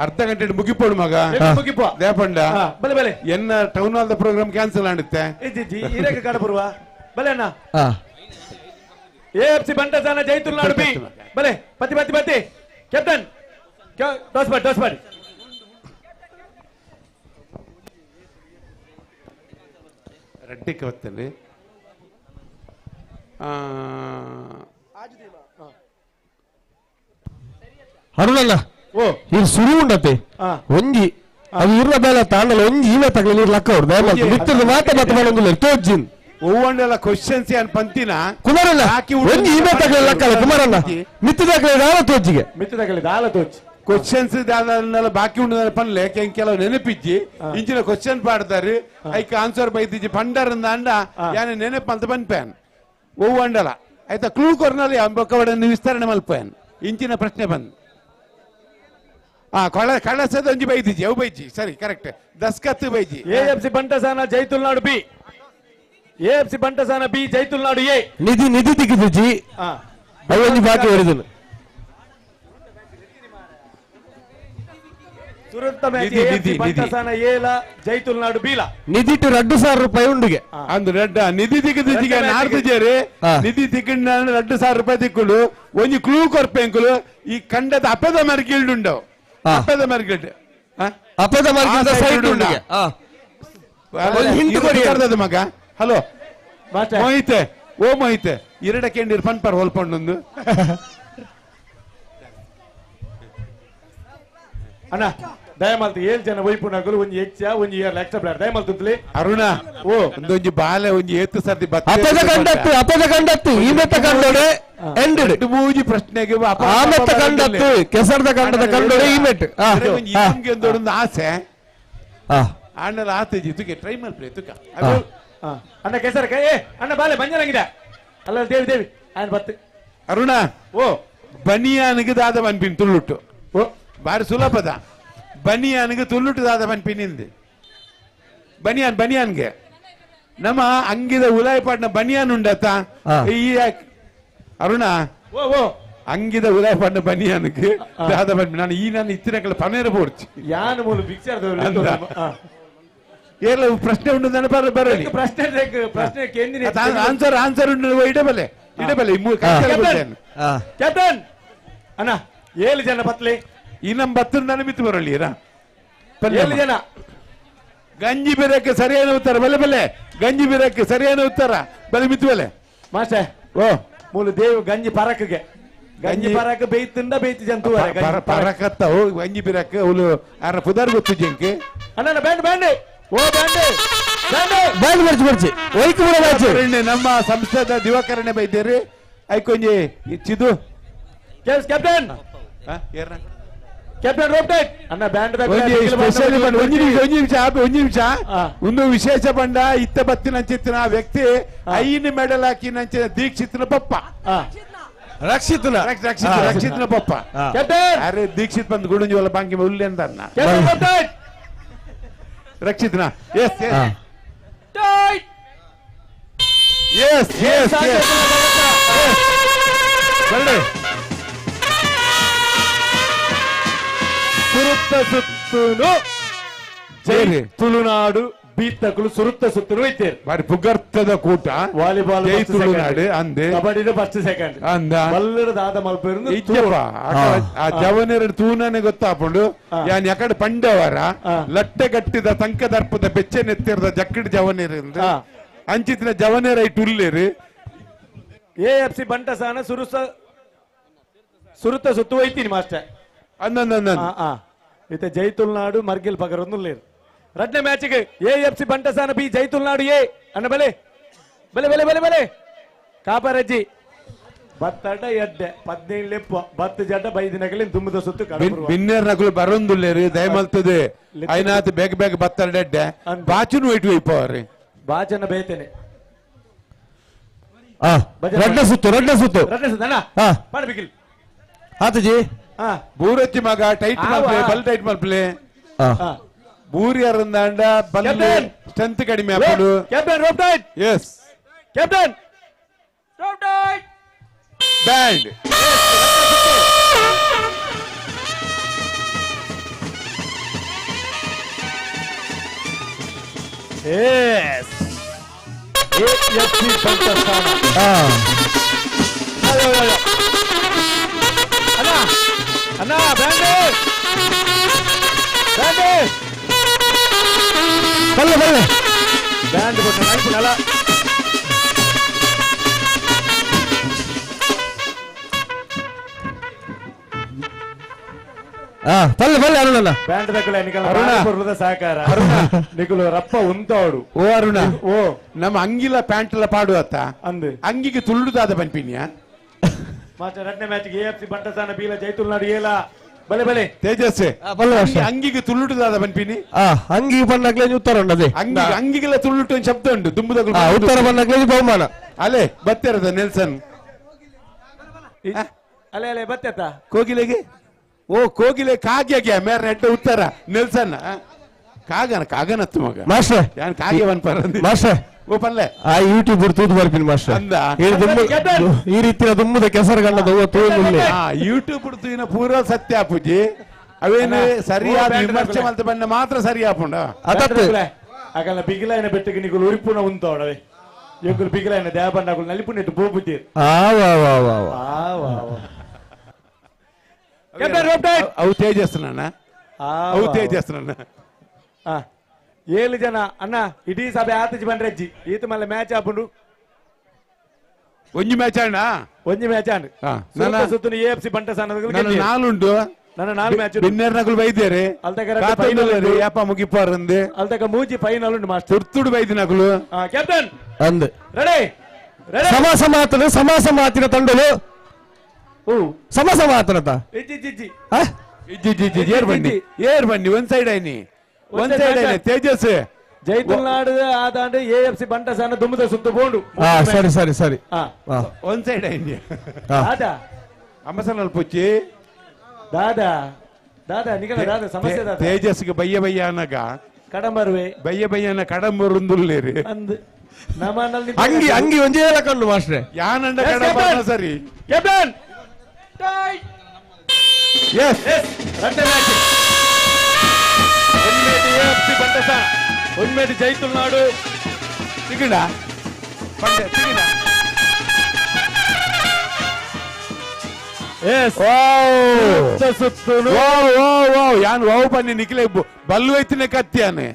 ಅರ್ಧ ಗಂಟೆ ಮುಗಿಪೋಡು ಮಗ ದೇಪಂಡ ಎನ್ನ town hall program cancel ಆಡುತ್ತೆ. ಬಲೆ ಅಣ್ಣ A F C ಬಂಟಸಾನ ಜೈತುಲ್ನಾಡು B ಬಲೆ ಪತಿ ಪತಿ ಪತಿ ಕ್ಯಾಪ್ಟನ್ ಟಾಸ್ ಮಾಡಿ ಟಾಸ್ ಮಾಡಿ. ರಡ್ಡಿಕ್ಕೆ ಹೊತ್ತಲ್ಲಿ ಅರುಣಲ್ಲ ಇದು ಸುರು ಉಂಡತೆ ಒಂಜಿ ಅದು ಇರ್ನ ಬೇಲೆ ತಾಂಡಲ ಒಂಜಿ ಇವೆ ತಗಲಿ ಲಕ್ಕ ಅವ್ರು ದಯಮಾಡಿ ಮಾತ ಮಾತ ಮಾಡೊಂದಿಲ್ಲ ತೋಜಿನ್ ಒವ್ವಂಡೆಲ್ಲ ಕ್ವಶನ್ಸ್ ಏನ್ ಪಂತಿನ ಕುಮಾರಣ್ಣ ಒಂಜಿ ಇವೆ ತಗಲಿ ಲಕ್ಕ ಕುಮಾರಣ್ಣ ಮಿತ್ತದಾಗಲಿ ದಾಲ ತೋಜಿಗೆ ಮಿತ್ತದಾಗಲಿ ದಾಲ ತೋಜಿ ಕ್ವಶನ್ಸ್ ದಾದನ್ನೆಲ್ಲ ಬಾಕಿ ಉಂಡು ಪನ್ಲೆ ಕೆಲವು ನೆನಪಿಜ್ಜಿ ಇಂಚಿನ ಕ್ವಶನ್ ಪಾಡ್ತಾರೆ ಐಕ್ ಆನ್ಸರ್ ಬೈತಿಜ್ಜಿ ಪಂಡರಂದ ಅಂಡ ಯಾನೆ ನೆನಪು ಅಂತ ಪನ್ಪೇನ್ ಒವ್ವಂಡಲ ಆಯ್ತಾ ಕ್ಲೂ ಕೊರ್ನಲ್ಲಿ ಅಂಬೊಕ್ಕವಡನ್ನು ವಿಸ್ತರಣೆ ಮಲ್ಪೇನ್ ಇಂಚಿನ ಪ್ರಶ್ನೆ ಬಂದು ಆ ಕಳಸದ ಒಂಜಿ ಬೈದಿಜ್ಜಿ ಅವು ಬೈಜಿ ಸರಿ ಕರೆಕ್ಟ್ ದಸ್ಕತ್ ಬೈಜಿ A F C ಬಂಟಸಾನ Jaitulnadu B A F C ಬಂಟಸಾನ B ಜೈತುಲ್ನಾಡು A ನಿಧಿ ನಿಧಿ ತಿಕ್ಕಿದ್ಜಿ ಅವು ಒಂಜಿ ಬಾಕಿ ಹೇಳಿದನು ಸುರುತ್ತ ಮ್ಯಾಚ್ ಎಎಫ್ಸಿ ಬಂಟಸಾನ ಏಲ ಜೈತುಲ್ನಾಡು ಬೀಲ ನಿಧಿಟ್ಟು 2,000 ರೂಪಾಯಿ ಉಂಡಿಗೆ ಅಂದು ರಡ್ಡ ನಿಧಿ ತಿಕ್ಕಿದ್ದೀಗ ನಾರ್ದು ಜೇರಿ ನಿಧಿ ತಿಕ್ಕಿಂಡ 2,000 ರೂಪಾಯಿ ತಿಕ್ಕುಂಡು ಒಂಜಿ ಕ್ಲೂ ಕೊರ್ಪೆಂಕುಲು ಈ ಕಂಡದ ಅಪದ ಮರ್ಗಿಲ್ಡ್ ಉಂಡು ಅಪದ ಮರ್ಗಿಲ್ಡ್ ಅಪದ ಮರ್ಗಿಲ್ದ ಸೈಡ್ ಉಂಡಿಗೆ ಹಿಂಟ್ ಮಗ ಹಲೋ ಮೋಹಿತೆ ಓ ಮೋಹಿತೆ ಎರಡ ಕೆಂಡಿರ್ ಪನ್ಪರ್ ಹೊಲ್ಪಂಡು ಅಣ್ಣ ದಯಮಾಲ್ತಿ 7 ಜನ ವೈಪುನಗಲು ಒಂಜಿ ಹೆಚ್ಚ ಒಂಜಿ year extra player ದಯಮಾಲ್ತಿ ಅರುಣ ಓ ಒಂದೊಂಜಿ ಬಾಲೆ ಒಂಜಿ ಏತು ಸರ್ತಿ ಅಪದ ಕಂಡತ್ತು ಅಪದ ಕಂಡತ್ತು ಈಮೆತ್ತ ಕಂಡೋಡೆ ಎಂಡೆಡ್ ಮೂಜಿ ಪ್ರಶ್ನೆಗೆ ಆಮೆತ್ತ ಕಂಡತ್ತು ಕೆಸರ್ದ ಕಂಡದ ಕಂಡೋಡೆ ಈಮೆಟ್ ನಮ್ಗೆ ಒಂದೊಂದು ಆಸೆ ಅಣ್ಣಲ ಆತೇಜಿ ತುಕೆ ಟ್ರೈ ಮಲ್ಪ್ಲೆ ತುಕ ಅಣ್ಣ ಕೆಸರ ಕೈ ಅಣ್ಣ ಬಾಲೆ ಬಂಜನಂಗಿದೆ ಅಲ್ಲ ದೇವಿ ದೇವಿ ಆಯ್ನ ಬತ್ತು ಅರುಣ ಓ ಬನಿಯಾನಿಗೆ ದಾದ ಬನ್ಪಿನ್ ತುಳ್ಳುಟ್ಟು ಓ ಬಾರಿ ಸುಲಭದ ಬನಿಯಾನಿಗೆ ತುಳ್ಳುಟ್ಟು ದಾದ ಬನ್ಪಿನಿಂದ ಬನಿಯಾನ್ ಬನಿಯಾನ್ಗೆ ನಮ್ಮ ಅಂಗಿದ ಉಲಾಯಪಾಟ್ನ ಬನಿಯಾನ್ ಉಂಡತ್ತ ಈ ಅರುಣ ಓ ಓ ಅಂಗಿದ ಉಲಾಯಪಾಟ್ನ ಬನಿಯಾನಿಗೆ ದಾದ ಬನ್ಪಿ ನಾನು ಈ ನಾನು ಇತ್ತಿನ ಕಡೆ ಪನೇರ ಬೋಡ್ಚಿ ಯಾನು ಮೂಲು ಪಿಕ್ಚರ್ ಏರ್ಲ ಪ್ರಶ್ನೆ ಉಂಟು ನಾನು ಬರಲಿ ಪ್ರಶ್ನೆ ಪ್ರಶ್ನೆ ಕೇಂದ್ರ ಆನ್ಸರ್ ಆನ್ಸರ್ ಉಂಟು ಇಡಬಲೆ ಇಡಬಲೆ ಕ್ಯಾಪ್ಟನ್ ಅಣ್ಣ 7 ಜನ ಪತ್ಲಿ ಈ ನಮ್ಮ ಬತ್ತ ನಾನು ಮಿತ್ತು ಬರಲಿ 7 ಜನ ಗಂಜಿ ಬಿರಕ್ಕೆ ಸರಿಯಾದ ಉತ್ತರ ಬಲೆ ಬಲೆ ಗಂಜಿ ಬಿರಕ್ಕೆ ಸರಿಯಾದ ಉತ್ತರ ಬಲೆ ಮಿತ್ತು ಬಲೆ ಮಾಸ್ಟರ್ ಓ ಮೂಲು ದೇವ್ ಗಂಜಿ ಪರಕ್ಗೆ ಗಂಜಿ ಪರಕ್ ಬೇಯ್ತಿಂದ ಬೇಯ್ತಿ ಜಂತು ಪರಕತ್ತ ಗಂಜಿ ಬಿರಕ್ಕೆ ಅವಳು ಆರ ಪುದಾರ್ ಗೊತ್ತು ಜಂಕಿ ಅಣ್ಣ ಬ್ಯಾಂಡ್ ಬ್ಯಾಂಡ್ ಓ ಬ್ಯಾಂಡ್ ಬ್ಯಾಂಡ್ ಬರ್ಚಿ ಬರ್ಚಿ ಒಯ್ಕು ಬಿಡ ಬ್ಯಾಚ್ ನಮ್ಮ ಸಂಸ್ಥೆದ ದಿವಾಕರಣೆ ಬೈದೇರಿ ಐಕೊಂಜಿ ಚಿದು captain captain rope tight ಅಣ್ಣ ಬ್ಯಾಂಡ್ ಸ್ಪೆಷಲ್ ಒಂಜಿ ನಿಮಿಷ ಒಂಜಿ ನಿಮಿಷ ಒಂಜಿ ನಿಮಿಷ ಒಂದು ವಿಶೇಷ ಬಂಡ ಇತ್ತ ಬತ್ತಿನಂಚಿತ್ತಿನ ಆ ವ್ಯಕ್ತಿ 5 ಮೆಡಲ್ ಹಾಕಿ ನಂಚಿನ ದೀಕ್ಷಿತ್ನ ಪಪ್ಪ ರಕ್ಷಿತ್ನ ರಕ್ಷಿತ್ನ ಪಪ್ಪ ಅರೆ ದೀಕ್ಷಿತ್ ಬಂದು ಗುಡುಂಜಿ ಒಲ್ಲ ಬಾಂಕಿ ಉಲ್ಲೆ ಅಂತ ರಕ್ಷಿತ್ನ S S S S ಸುರುತ್ತ ಸುತ್ತುನು ಜೈ ತುಳುನಾಡು ಬೀತಕುಲು ಸುರುತ್ತ ಸುತ್ತುನು ಇತ್ತೇರು ಬಾರಿ ಪುಗರ್ತದ ಕೂಟ ವಾಲಿಬಾಲ್ ಜೈ ತುಳುನಾಡು ಅಂದೆ ಕಬಡ್ಡಿ ಫಸ್ಟ್ ಸೆಕೆಂಡ್ ಅಂದ ಬಲ್ಲರ ದಾದ ಮಲ್ಪೇರು ಇಜ್ಜಪ್ಪ ಆ ಜವನೆರಡು ತೂನನೆ ಗೊತ್ತಾಪುಂಡು ಯಾನ್ ಯಕಡೆ ಪಂಡವರ ಲಟ್ಟೆ ಗಟ್ಟಿದ ತಂಕ ದರ್ಪದ ಬೆಚ್ಚೆ ನೆತ್ತಿರದ ಜಕ್ಕಡ್ ಜವನೇರಿಂದ ಅಂಚಿತ್ತಿನ ಜವನೇರ ಇಟ್ಟು ಉಲ್ಲೇರು A F C ಬಂಟಸಾನ ಸುರುತ್ತ ಸುತ್ತು ಹೋಯ್ತೀನಿ ಮಾಸ್ಟರ್ ಅಂದ ಇತ್ತೆ ಜೈ ತುಳುನಾಡು ಮರ್ಗಿಲ್ ಪಗರೊಂದು ಉಲ್ಲೇರು ರಡ್ನೇ ಮ್ಯಾಚ್ಗೆ A F C ಬಂಟಸಾನ B Jai Tulunadu A ಅಣ್ಣ ಬಲೆ ಬಲೆ ಬಲೆ ಬಲೆ ಬಲೆ ಕಾಪರಜ್ಜಿ ಬತ್ತಡ ಎಡ್ಡೆ 15 ಲೆಪ್ಪ ಬತ್ತು ಜಡ್ಡ ಬೈದಿನಗಲಿ ದುಮ್ಮದ ಸುತ್ತು ಬಿನ್ನೇರ್ ನಕಲು ಬರೊಂದುಲ್ಲೇರು ದಯಮಲ್ತದೆ ಐನಾತ್ ಬೇಗ ಬೇಗ ಬತ್ತಡ ಎಡ್ಡೆ ಬಾಚುನು ವೈಟ್ ವೈಪವ್ರಿ ಬಾಚನ ಬೇತೇನೆ ರಡ್ಡ ಸುತ್ತು ರಡ್ಡ ಸುತ್ತು ರಡ್ಡ ಸುತ್ತು ಅಣ್ಣ ಪಾಡ ಬಿಗಿಲ್ ಆತಜಿ ಬೂರಚ್ಚಿ ಮಗ ಟೈಟ್ ಮಲ್ಪ್ಲೆ ಬಲ್ ಟೈಟ್ ಮಲ್ಪ್ಲೆ ಬೂರಿಯರಂದಾಂಡ ಬಲ್ ಸ್ಟ್ರೆಂತ್ ಕಡಿಮೆ ಆಪುಡು captain rope tight yes captain rope tight band yes A F C ಬಂಟಸ್ಥಾನ ಅಣ್ಣ ಅಣ್ಣ ಬ್ಯಾಂಡ್ ಬ್ಯಾಂಡ್ ಬಲ್ಲೆ ಬಲ್ಲೆ ಬ್ಯಾಂಡ್ ಕೊಟ್ಟ ನೈಪುಣಲ್ಲ ಪಲ್ಲೆ ಪಲ್ಲೆ ಅರುಣಣ್ಣ ಬ್ಯಾಂಡ್ ದಕ್ಕಲೆ ನಿಕಲ ಪೂರ್ವದ ಸಹಕಾರ ನಿಕಲು ರಪ್ಪ ಉಂತಾಡು ಓ ಅರುಣ ಓ ನಮ್ಮ ಅಂಗಿಲ ಪ್ಯಾಂಟ್ ಎಲ್ಲ ಪಾಡುವತ್ತ ಅಂದು ಅಂಗಿಗೆ ತುಳ್ಳುದಾದ ಪನ್ಪಿನ್ಯಾ ಮಾಸ್ಟರ್ ರಡ್ನೇ match A F C ಬಂಟಸಾನ ಬೀಲ ಜೈ ತುಳುನಾಡು ಏಲ ಬಲೆ ಬಲೆ ತೇಜಸ್ ಅಂಗಿಗೆ ತುಳ್ಳುಟುದಾದ ಪನ್ಪಿನಿ ಅಂಗಿ ಬಣ್ಣಕ್ಲೆ ಉತ್ತರ ಉಂಟು ಅದೇ ಅಂಗಿ ಅಂಗಿಗೆಲ್ಲ ತುಳ್ಳುಟು ಒಂದು ಶಬ್ದ ಉಂಟು ದುಂಬುದಗಳು ಉತ್ತರ ಬಣ್ಣಕ್ಲೆ ಬಹುಮಾನ ಅಲೆ ಬತ್ತಿರದ ನೆಲ್ಸನ್ ಅಲೆ ಅಲೆ ಬತ್ತೆತ್ತ ಕೋಗಿಲೆಗೆ ಓ ಕೋಗಿಲೆ ಕಾಗೆ ಮೇರೆ ನೆಟ್ಟ ಉತ್ತರ ನೆಲ್ಸನ್ ಕಾಗನ ಕಾಗನತ್ತು ಮಗ ಮಾಸ್ಟರ್ ಯಾನ್ ಕಾಗೆ ಬನ್ಪರ ಮಾಸ್ಟರ್ ಓ ಪಲ್ಲೆ ಆ ಯೂಟ್ಯೂಬ್ ತೂತು ಬರ್ಪಿನಿ ಮಾಸ್ಟರ್ ಅಂದ ಈ ರೀತಿಯ ದುಮ್ಮದ ಕೆಸರುಗಣ್ಣದ ಯೂಟ್ಯೂಬ್ ತೂಯಿನ ಪೂರ ಸತ್ಯ ಪೂಜಿ ಅವೇನು ಸರಿಯಾದ ವಿಮರ್ಶೆ ಮಲ್ತ ಬಣ್ಣ ಮಾತ್ರ ಸರಿ ಆಪುಂಡ ಅಗಲ ಬಿಗಿಲಾಯನ ಬೆಟ್ಟಗೆ ನಿಗುಲು ಉರಿಪುನ ಉಂತವಡವೆ ಎಂಕುಲು ಬಿಗಿಲಾಯನ ದೇವಬಣ್ಣಗಳು ನಲಿಪುನೆಟ್ಟು ಬೋಬುದ್ದಿ ಅವು ತೇಜಸ್ನ ಅವು ತೇಜಸ್ನ 7 ಜನ ಅಣ್ಣ ಇಡೀ ಸಭೆ ಆತಜಿ ಬಂಡ್ರಜ್ಜಿ ಈತ ಮಲ್ಲ ಮ್ಯಾಚ್ ಆಪುಂಡು ಒಂಜಿ ಮ್ಯಾಚ್ ಅಣ್ಣ ಒಂಜಿ ಮ್ಯಾಚ್ ಆಂಡ್ ಸುತ್ತುನು A F C ಬಂಟಸಾನ ನಾಲುಂಡು ನನ್ನ ನಾಲ್ ಮ್ಯಾಚ್ ಬಿನ್ನೆರ್ ನಕುಲು ಬೈದೇರಿ ಅಲ್ತಕ ಫೈನಲ್ ಯಾಪ ಮುಗಿಪಾರಂದೆ ಅಲ್ತಕ ಮೂಜಿ ಫೈನಲ್ ಉಂಡು ಮಾಸ್ಟರ್ ತುರ್ತುಡು ಬೈದಿ ನಕುಲು ಕ್ಯಾಪ್ಟನ್ ಅಂದ್ ರೆಡಿ ರೆಡಿ ಸಮ ಸಮಾತನ ಸಮ ಸಮಾತಿನ ತಂಡಲು ಸಮ ಸಮಾತನತ ಇಜ್ಜಿ ಇಜ್ಜಿ ಇಜ್ಜಿ ಇಜ್ಜಿ ಏರ್ ಬನ್ನಿ ಏರ್ ಬನ್ನಿ ಒಂದ್ ಸೈಡ್ ಐನಿ ಒಂದ್ ಸೈಡ್ ಐನಿ ತೇಜಸ್ ಜೈತುಲ್ನಾಡು ಆದಾಂಡು ಎ ಎಫ್ ಸಿ ಬಂಟಸಾನ ದುಮ್ಮದ ಸುತ್ತು ಬೋಂಡು ಸರಿ ಸರಿ ಸರಿ ಒಂದ್ ಸೈಡ್ ಐನಿ ದಾದಾ ಅಮ್ಮಸನಲ್ಲಿ ಪುಚ್ಚಿ ದಾದಾ ದಾದಾ ನಿಗಲ ದಾದಾ ಸಮಸ್ಯೆ ದಾದಾ ತೇಜಸ್ಗೆ ಬಯ್ಯ ಬಯ್ಯ ಅನಗ ಕಡಂಬರುವೆ ಬಯ್ಯ ಬಯ್ಯನ ಕಡಂಬರುಂದುಲ್ಲೇರಿ ಅಂದ್ ನಮ್ಮನಲ್ಲಿ ಅಂಗಿ ಅಂಗಿ ಒಂಜೇ ಕಂಡು ಮಾಸ್ಟ್ರೆ ಯಾನಂಡ ಕಡಂಬರ ಸರಿ captain S S ರಡ್ಡೆ ಮ್ಯಾಚ್ ಒಂದ್ಮೇಟಿ ಎ ಎಫ್ ಸಿ ಬಂಟಸಾನ ಒಂದ್ಮೇಟಿ ಜೈತುಲ್ನಾಡು ತಿಗಡ ಪಂಡೆ ತಿಗಡ ಯಾನ್ ವಾವ್ ಪನ್ನಿ ನಿಖಿಲೆ ಬಲ್ಲು ಐತಿನ ಕತ್ತಿಯಾನೆ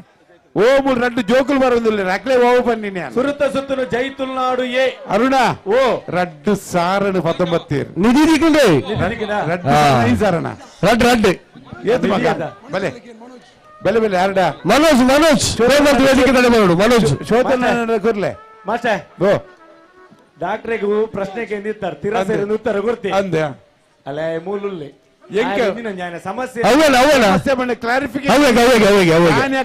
ಓ ಮೂರು ರಡ್ಡು ಜೋಕುಲು ಬರೋದಿಲ್ಲ ರಕ್ಲೆ ವಾವ್ ಪನ್ನಿ ಸುರುತ ಸುತ್ತನು ಜೈತುಲ್ನಾಡು ಎ ಅರುಣ ಓ ರಡ್ಡು ಸಾರನು 19 ನಿಧಿ ದಿಕ್ಕುಂಡೆ ರಡ್ಡು ಐದು ಸಾರಣ ರಡ್ ರಡ್ಡು ಏತು ಮಗ ಬಲೆ ಬಲೆ ಬಲೆ ಯಾರಡ ಮನೋಜ್ ಮನೋಜ್ ವೇದಿಕೆ ತಡೆ ಮಾಡೋಡು ಮನೋಜ್ ಶೋಧನ ಕೊರ್ಲೆ ಮಾಸ್ಟರ್ ಓ ಡಾಕ್ಟ್ರೆಗೂ ಪ್ರಶ್ನೆ ಕೇಂದಿರ್ತಾರೆ ತಿರಸೇರಿ ಉತ್ತರ ಗುರ್ತಿ ಅಂದೆ ಅಲ್ಲೇ ಮೂಲುಲ್ಲೆ ಸಮಸ್ಯೆ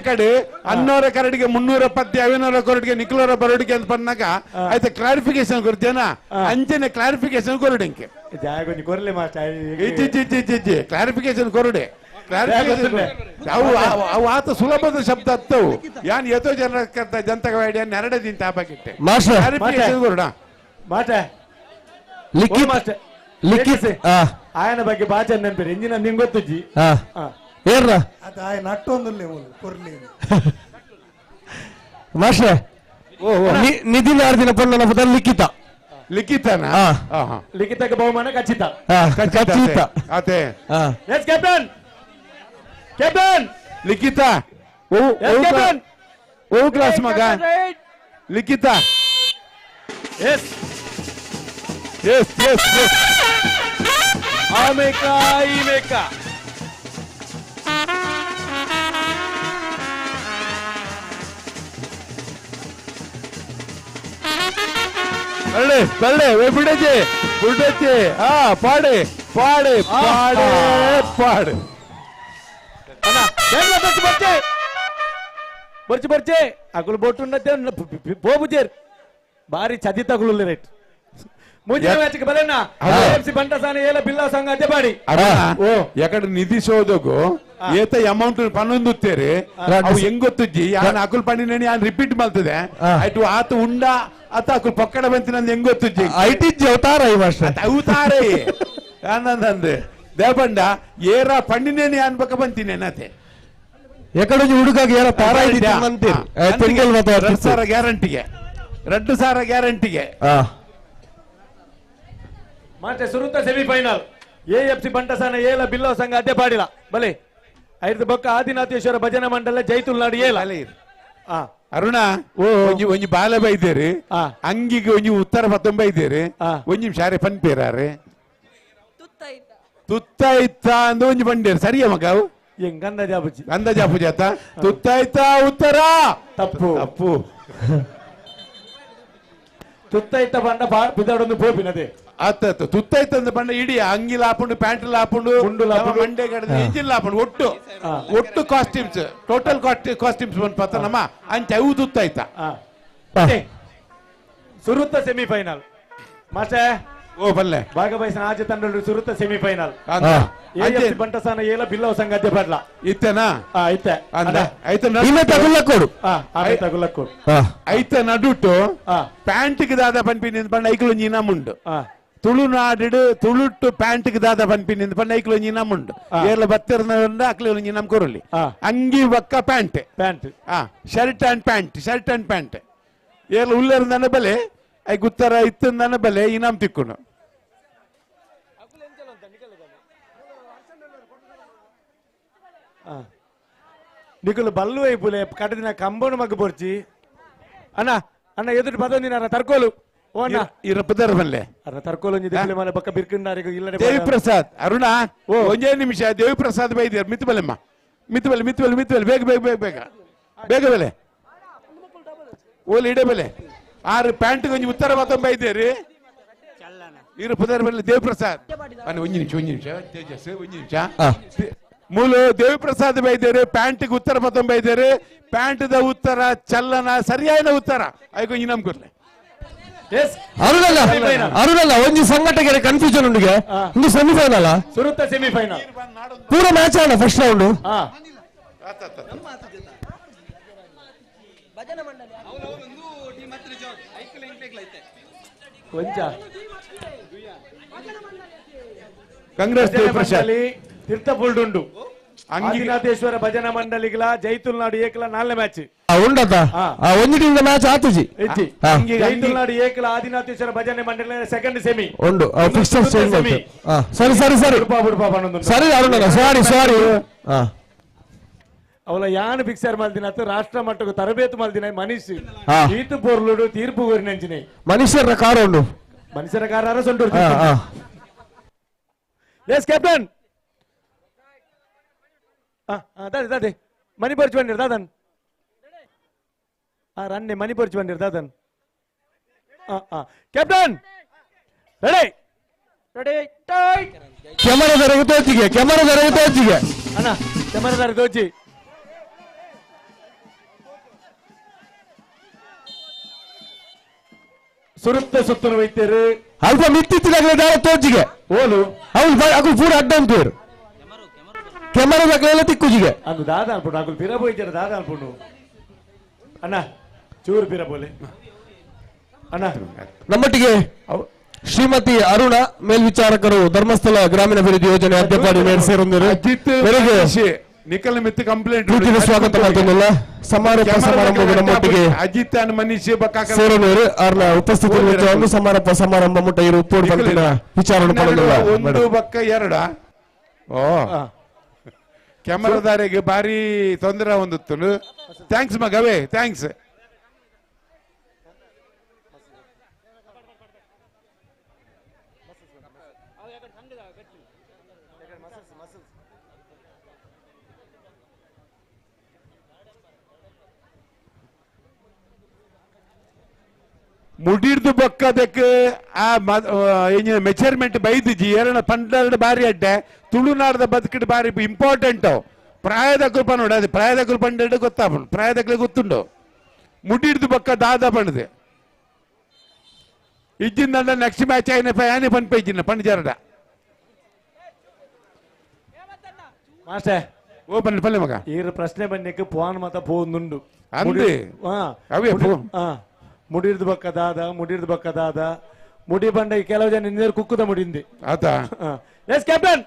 ಕಡೆ ಅನ್ನೋರ ಕರಡಿಗೆ 310 ಅವಿನೋರ ಕೊರಡಿಗೆ ನಿಕ್ಲೋರ ಬರೋಡಿಗೆ ಅಂತ ಬಂದಾಗ ಆಯ್ತಾ ಕ್ಲಾರಿಫಿಕೇಶನ್ ಕೊಡ್ತೇನ ಅಂಚನೆ ಕ್ಲಾರಿಫಿಕೇಶನ್ ಕೊರಡಿಂಕೆ ಕೊರಲೆ ಮಾಸ್ಟರ್ ಕ್ಲಾರಿಫಿಕೇಶನ್ ಕೊರಡೆ ಕ್ಲಾರಿಫಿಕೇಶನ್ ಅವು ಅವು ಆತ ಸುಲಭದ ಶಬ್ದ ಹತ್ತವು ಯಾನ್ ಎತೋ ಜನರ ಜನತಕ ನೆರಡೆ ದಿಂತ ಹಾಕಿಟ್ಟೆ ಕ್ಲಾರಿಫಿಕೇಶನ್ ಕೊರಡ ಮಾಸ್ಟರ್ ಲಿಖಿತ್ ಲಿಖಿತ್ ಆಯನ ಬಗ್ಗೆ ಬಾಚನ್ ನೆನಪಿರಿ ಇಂಜಿನ ನಿಂಗೆ ಗೊತ್ತುಜ್ಜಿ ಏರ್ರ ಆಯನ ಅಟ್ಟೊಂದುಲ್ಲೆ ಕೊರ್ಲಿ ಮಾಸ್ಟ್ರೆ ನಿಧಿ ನಾರ್ದಿನ ಪೊಣ್ಣನ ಪದ ಲಿಖಿತ ಲಿಖಿತನ ಲಿಖಿತಕ್ಕೆ ಬಹುಮಾನ ಖಚಿತ ಖಚಿತ ಅದೇ yes captain captain Likhita ಓ ಕ್ಲಾಸ್ ಮಗ ಲಿಖಿತ S S S S ಆಮೇಕ ಈಮೇಕ Balle Balle ಬಿಡಜೆ ಬಿಡಜೆ ಆ ಪಾಡೆ ಪಾಡೆ ಪಾಡೆ ಪಾಡೆ ಬರ್ಚೆ ಬರ್ಚೆ ಬರ್ಚೆ ಅಗುಲು ಬೊಟ್ಟು ಪೋಬುಜೇರ್ ಬಾರಿ ಚದಿ ತಗುಲು ರೇಟ್ ಮುಂಚಿನ ಮ್ಯಾಚ್ಗೆ ಬಲೆನಾ ಎಫ್ಸಿ ಬಂಟಸಾನ ಏಲ ಬಿಲ್ಲ ಸಂಘ ಅದೇ ಯಾಕಂದ್ರೆ ನಿಧಿ ಶೋಧಗು ಏತ ಅಮೌಂಟ್ ಪನ್ನೊಂದುತ್ತೇರಿ ಅವು ಹೆಂಗ್ ಗೊತ್ತುಜ್ಜಿ ಯಾನ್ ಅಕುಲ್ ಪಣ್ಣಿನೇನಿ ಯಾನ್ ರಿಪೀಟ್ ಮಾಡ್ತದೆ ಆಯ್ತು ಆತ ಉಂಡ ಆತ ಅಕುಲ್ ಪೊಕ್ಕಡ ಬಂತಿನ ಹೆಂಗ್ ಗೊತ್ತುಜ್ಜಿ IT ಅವತಾರ ಅವತಾರ ಆನಂದಂದೆ ದೇಪಂಡ ಏರ ಪಣ್ಣಿನೇನಿ ಅನ್ಬೇಕ ಬಂತೀನಿ ಏನತೆ ಎಕಡೆ ಹುಡುಗಾಗಿ ಏರ ತಾರ 2 ಸಾವಿರ ಗ್ಯಾರಂಟಿಗೆ 2 ಸಾವಿರ ಗ್ಯಾರಂಟಿಗೆ ಮತ್ತೆ ಸುರುತ ಸೆಮಿಫೈನಲ್ ಎ ಎಫ್ ಸಿ ಬಂಟಸಾನ ಏಲ ಬಿಲ್ಲೋ ಸಂಘ ಅದೇ ಪಾಡಿಲ್ಲ ಬಲೆ ಐದು ಬೊಕ್ಕ ಆದಿನಾಥೇಶ್ವರ ಭಜನಾ ಮಂಡಲ ಜೈತುಲ್ನಾಡು ಏಲ ಅರುಣ ಒಂಜಿ ಒಂಜಿ ಬಾಲೆ ಬೈದೇರಿ ಅಂಗಿಗೆ ಒಂಜಿ ಉತ್ತರ ಪತ್ತೊಂಬೈದೇರಿ ಒಂಜಿ ನಿಮಿಷ ಅರೆ ಪನ್ಪೇರಾರೆ ತುತ್ತಾಯ್ತ ಅಂದ ಒಂಜಿ ಬಂಡೇರಿ ಸರಿಯ ಮಗ ಅವು ಹೆಂಗ ಅಂದಾಜಾಪುಜಿ ಅಂದಾಜಾಪುಜಿ ಆತ ತುತ್ತಾಯ್ತ ಉತ್ತರ ತಪ್ಪು ತಪ್ಪು ತುತ್ತಾಯ್ತ ಬಂಡ ಬಿದಾಡೊಂದು ಪೋಪಿನದೇ ಆತ ತುತ್ತೈತ ಅಂದ ಬಂಡ ಇಡೀ ಅಂಗಿ ಲಾಪುಂಡು ಪ್ಯಾಂಟ್ ಲಾಪುಂಡು ಮಂಡೆ ಕಡೆದ ಇಂಜಿನ್ ಲಾಪುಂಡು ಒಟ್ಟು ಒಟ್ಟು ಕಾಸ್ಟ್ಯೂಮ್ಸ್ ಟೋಟಲ್ ಕಾಸ್ಟ್ಯೂಮ್ಸ್ ಬಂದ್ ಪತ್ತ ನಮ್ಮ ಅಂಚೆ ಅವು ತುತ್ತಾಯ್ತ ಸುರುತ್ತ ಸೆಮಿಫೈನಲ್ ಮಾಸ್ಟರ್ ಓ ಬಲ್ಲೆ ಭಾಗವಹಿಸಿನ ಆಜೆ ತಂಡ ಸುರುತ್ತ ಸೆಮಿಫೈನಲ್ ಬಂಟಸಾನ ಏಲ ಬಿಲ್ಲವ ಸಂಘ ಅದೇ ಬಡ್ಲ ಇತ್ತನಾ ಇತ್ತೆ ಐತ ನಡುಟು ಪ್ಯಾಂಟ್ಗೆ ದಾದ ಪನ್ಪಿ ನಿಂದ ಬಂಡ ಐಕ್ಲು ಒಂಜಿ ತುಳುನಾಡು ತುಳುಟ್ಟು ಪ್ಯಾಂಟ್ಗೆ ದಾದ ಪನ್ಪಿ ನಿಂದ ಬಂಡ ಐಕ್ಲು ಒಂಜಿ ನಮ್ಮುಂಡು ಏರ್ಲ ಬತ್ತಿರ್ನ ಅಕ್ಲಿ ಒಂಜಿ ನಮ್ ಕೊರಲಿ ಅಂಗಿ ಬಕ್ಕ pant pant shirt and pant shirt and pant ಏರ್ಲ ಉಲ್ಲೇರ್ದಾನ ಬಲೆ ಐಕ್ ಉತ್ತರ ಇತ್ತಂದಾನ ಬಲೆ ಇನಾಮ್ ತಿಕ್ಕುನು ನಿಕುಲು ಬಲ್ಲು ಐಪುಲೆ ಕಟದಿನ ಕಂಬನು ಮಗ್ಗು ಪೊರ್ಚಿ ಅಣ್ಣ ಅಣ್ಣ ಎದುರು ಪದೊಂದಿನ ತರ್ಕೋಲು ಇರಪದರ ಬಲ್ಲೆ ತರ್ಕೋಲೊಂಜಿ ದಿಪ್ಪಲೆ ಮನೆ ಬಕ್ಕ ಬಿರ್ಕಿಂಡಾರಿಗ ಇಲ್ಲ. ದೇವಿಪ್ರಸಾದ್ ಅರುಣ ಒಂದೇ ನಿಮಿಷ. ದೇವಿಪ್ರಸಾದ್ ಬೈದಿರ ಮಿತ್ ಬಲೆಮ್ಮ, ಮಿತ್ ಬಲೆ ಮಿತ್ ಬಲೆ ಮಿತ್ ಬಲೆ, ಬೇಗ ಬೇಗ ಬೇಗ ಬೇಗ ಬೇಗ ಬೆಲೆ ಓಲಿ ಇಡೆ ಬೆಲೆ ಆರು ಪ್ಯಾಂಟ್ ಗೊಂಜಿ ಉತ್ತರ ಮಾತಂಬ ಇದ್ದೀರಿ ಇರು ಪುದರ್ ಬಲ್ಲೆ ದೇವಿಪ್ರಸಾದ್ ಒಂಜಿ ನಿಮಿಷ ಒಂಜಿ ನಿಮಿಷ ತೇಜಸ್ ಒಂಜಿ ನಿಮಿಷ. ಮೂಲ ದೇವಿಪ್ರಸಾದ್ ಬೈದೇರು ಪ್ಯಾಂಟ್ಗೆ ಉತ್ತರ ಪತ್ತೊಂಬ ಇದ್ದೀರಿ, ಪ್ಯಾಂಟ್ದ ಉತ್ತರ ಚಲ್ಲನ ಸರಿಯಾದ ಉತ್ತರ ಐಕೊಂಜಿ ನಮ್ ಕೊರ್ಲೆ. ಅರುಣಲ್ಲ ಅರುಣಲ್ಲ ಒಂಜಿ ಸಂಘಟಕರ ಕನ್ಫ್ಯೂಷನ್ ಉಂಡಿಗೆ ಒಂದು ಸೆಮಿಫೈನಲ್ ಸುರುತ್ತ ಸೆಮಿಫೈನಲ್ ಪೂರ ಮ್ಯಾಚ್ ಆಡ ಫಸ್ಟ್ ರೌಂಡ್. ಕೊಂಚ ಕಾಂಗ್ರೆಸ್ ದೇವಿಪ್ರಸಾದ್ ತೀರ್ಥ ಪುಲ್ಡುಂಡು ಆದಿನಾಥೇಶ್ವರ ಭಜನಾ ಮಂಡಳಿಗಳ ಜೈತುಲ್ನಾಡು ಏಕಲ ನಾಲ್ನೇ ಮ್ಯಾಚ್ ಉಂಡತ ಒಂಜಿ ಟೀಮ್ ಮ್ಯಾಚ್ ಆತುಜಿ ಜೈತುಲ್ನಾಡು ಏಕಲ ಆದಿನಾಥೇಶ್ವರ ಭಜನೆ ಮಂಡಳಿ ಸೆಕೆಂಡ್ ಸೆಮಿ ಉಂಡು ಫಿಕ್ಸ್ಚರ್ ಚೇಂಜ್ ಆಯ್ತು. ಸರಿ ಸರಿ ಸರಿ ಸರಿ ಅರುಣಲ್ಲ ಸಾರಿ ಸಾರಿ. ಅವಲ ಯಾನ್ ಫಿಕ್ಸರ್ ಮಲ್ದಿನ ರಾಷ್ಟ್ರ ಮಟ್ಟకు ತರಬೇತು ಮಲ್ದಿನ ಮನೀಶ್ ಈತು ಪೊರ್ಲುಡು ತೀರ್ಪು ಕೋರಿನಂಚಿನ ಮನುಷ್ಯರ ಕಾರ್ ಉಂಡು ಮನುಷ್ಯರ ಕಾರ ಸೊಂಟು. ಎಸ್ ಕ್ಯಾಪ್ಟನ್ ದಾದೆ ದಾದೆ ಮನಿ ಪರ್ಚು ಬಂದಿರ್ ದಾದನ್ ರನ್ನೆ ಮನಿ ಪರ್ಚು ಬಂದಿರ್ ದಾದನ್. Captain ready ready tight. ಕೆಮರಾದವರೆಗೆ ತೋಚಿಗೆ ಕೆಮರಾದವರೆಗೆ ತೋಚಿಗೆ ಅಣ್ಣ ಕೆಮರಾದವರೆಗೆ ತೋಚಿ. ಸುರುತ್ತ ಸುತ್ತನು ವೈದ್ಯರು ಅಲ್ಪ ಮಿತ್ತಿತ್ತಿನಾಗಲೇ ದಾರ ತೋಚಿಗೆ ಓಲು ಹೌದು ಅಗು ಪೂರ ಅಡ್ಡ ಅಂತೀರು ಕೆಮರಾದಕ್ಲೆಲ್ಲ ತಿಕ್ಕುಜಿಗೆ ಅದು ದಾದ ಅನ್ಪುಂಡು ಅಗುಲು ಪಿರ ಪೋಯ್ತಾರೆ ದಾದ ಅನ್ಪುಂಡು ಅಣ್ಣ ಚೂರು ಪಿರ ಬೋಲೆ ಅಣ್ಣ. ನಮ್ಮೊಟ್ಟಿಗೆ ಶ್ರೀಮತಿ ಅರುಣ ಮೇಲ್ವಿಚಾರಕರು ಧರ್ಮಸ್ಥಳ ಗ್ರಾಮೀಣ ಅಭಿವೃದ್ಧಿ ಯೋಜನೆ ಅಧ್ಯಪಾಡಿ ಮೇಲ್ ಸೇರೊಂದಿರು. ನಿಖಲ್ ಮಿತ್ ಕಂಪ್ಲೇಂಟ್ ಪ್ರೀತಿಯ ಸ್ವಾಗತ ಮಾಡ್ತೇನಲ್ಲ ಸಮಾರೋಪ ಸಮಾರಂಭ ನಮ್ಮೊಟ್ಟಿಗೆ ಅಜಿತ್ ಅನ್ ಮನೀಶ್ ಸೇರೊಂದಿರು. ಅವ್ರನ್ನ ಉಪಸ್ಥಿತಿ ಒಂದು ಸಮಾರೋಪ ಸಮಾರಂಭ ಮುಟ್ಟ ಇರು ಉಪ್ಪೋಡು ಬಂತಿನ ವಿಚಾರಣೆ ಪಡೆದಿಲ್ಲ. ಒಂದು ಬಕ್ಕ ಎರಡ ಓ ಕ್ಯಾಮರಾದಾರಿಗೆ ಭಾರಿ ತೊಂದರೆ ಒಂದಿತ್ತು. Thanks ಮಗವೇ thanks. ಮುಡಿರ್ದು ಬೊಕ್ಕದಕ್ಕೆ ಆ ಮೆಜರ್ಮೆಂಟ್ ಬೈದಿಜಿ ಎರಡ ಪಂಡೆರಡು ಬಾರಿ ಅಡ್ಡೆ ತುಳುನಾಡದ ಬದುಕಿಡ್ ಬಾರಿ ಇಂಪಾರ್ಟೆಂಟ್. ಪ್ರಾಯದ ಕೃಪ ನೋಡ ಅದು ಪ್ರಾಯದ ಕೃಪ ಪಂಡೆರಡು ಗೊತ್ತಾಪುಂಡು ಪ್ರಾಯದಕ್ಲೆ ಗೊತ್ತುಂಡು ಮುಡಿರ್ದು ಬೊಕ್ಕ ದಾದ ಪಂಡದೆ ಇಜ್ಜಿಂದ ನೆಕ್ಸ್ಟ್ ಮ್ಯಾಚ್ ಆಯ್ನ ಯಾನೆ ಪನ್ಪ ಇಜ್ಜಿನ ಪಂಡ್ ಜರಡ ಮಾಸ್ಟರ್ ಓ ಪನ್ನೆ ಪಲ್ಲೆ ಮಗ ಈ ಪ್ರಶ್ನೆ ಬನ್ನಿಕ್ಕೆ ಪೋನ್ ಮಾತ ಪೋಂದುಂಡು ಅಂದೆ ಅವೇ ಮುಡಿರ್ದು ಬಕ್ಕ ದಾದ ಮುಡಿರ್ದು ಬಕ್ಕ ದಾದ ಮುಡಿ ಬಂಡ ಕೆಲವು ಜನ ನೀರು ಕುಕ್ಕುದ ಮುಡಿಂದಿ ಆತ. Yes captain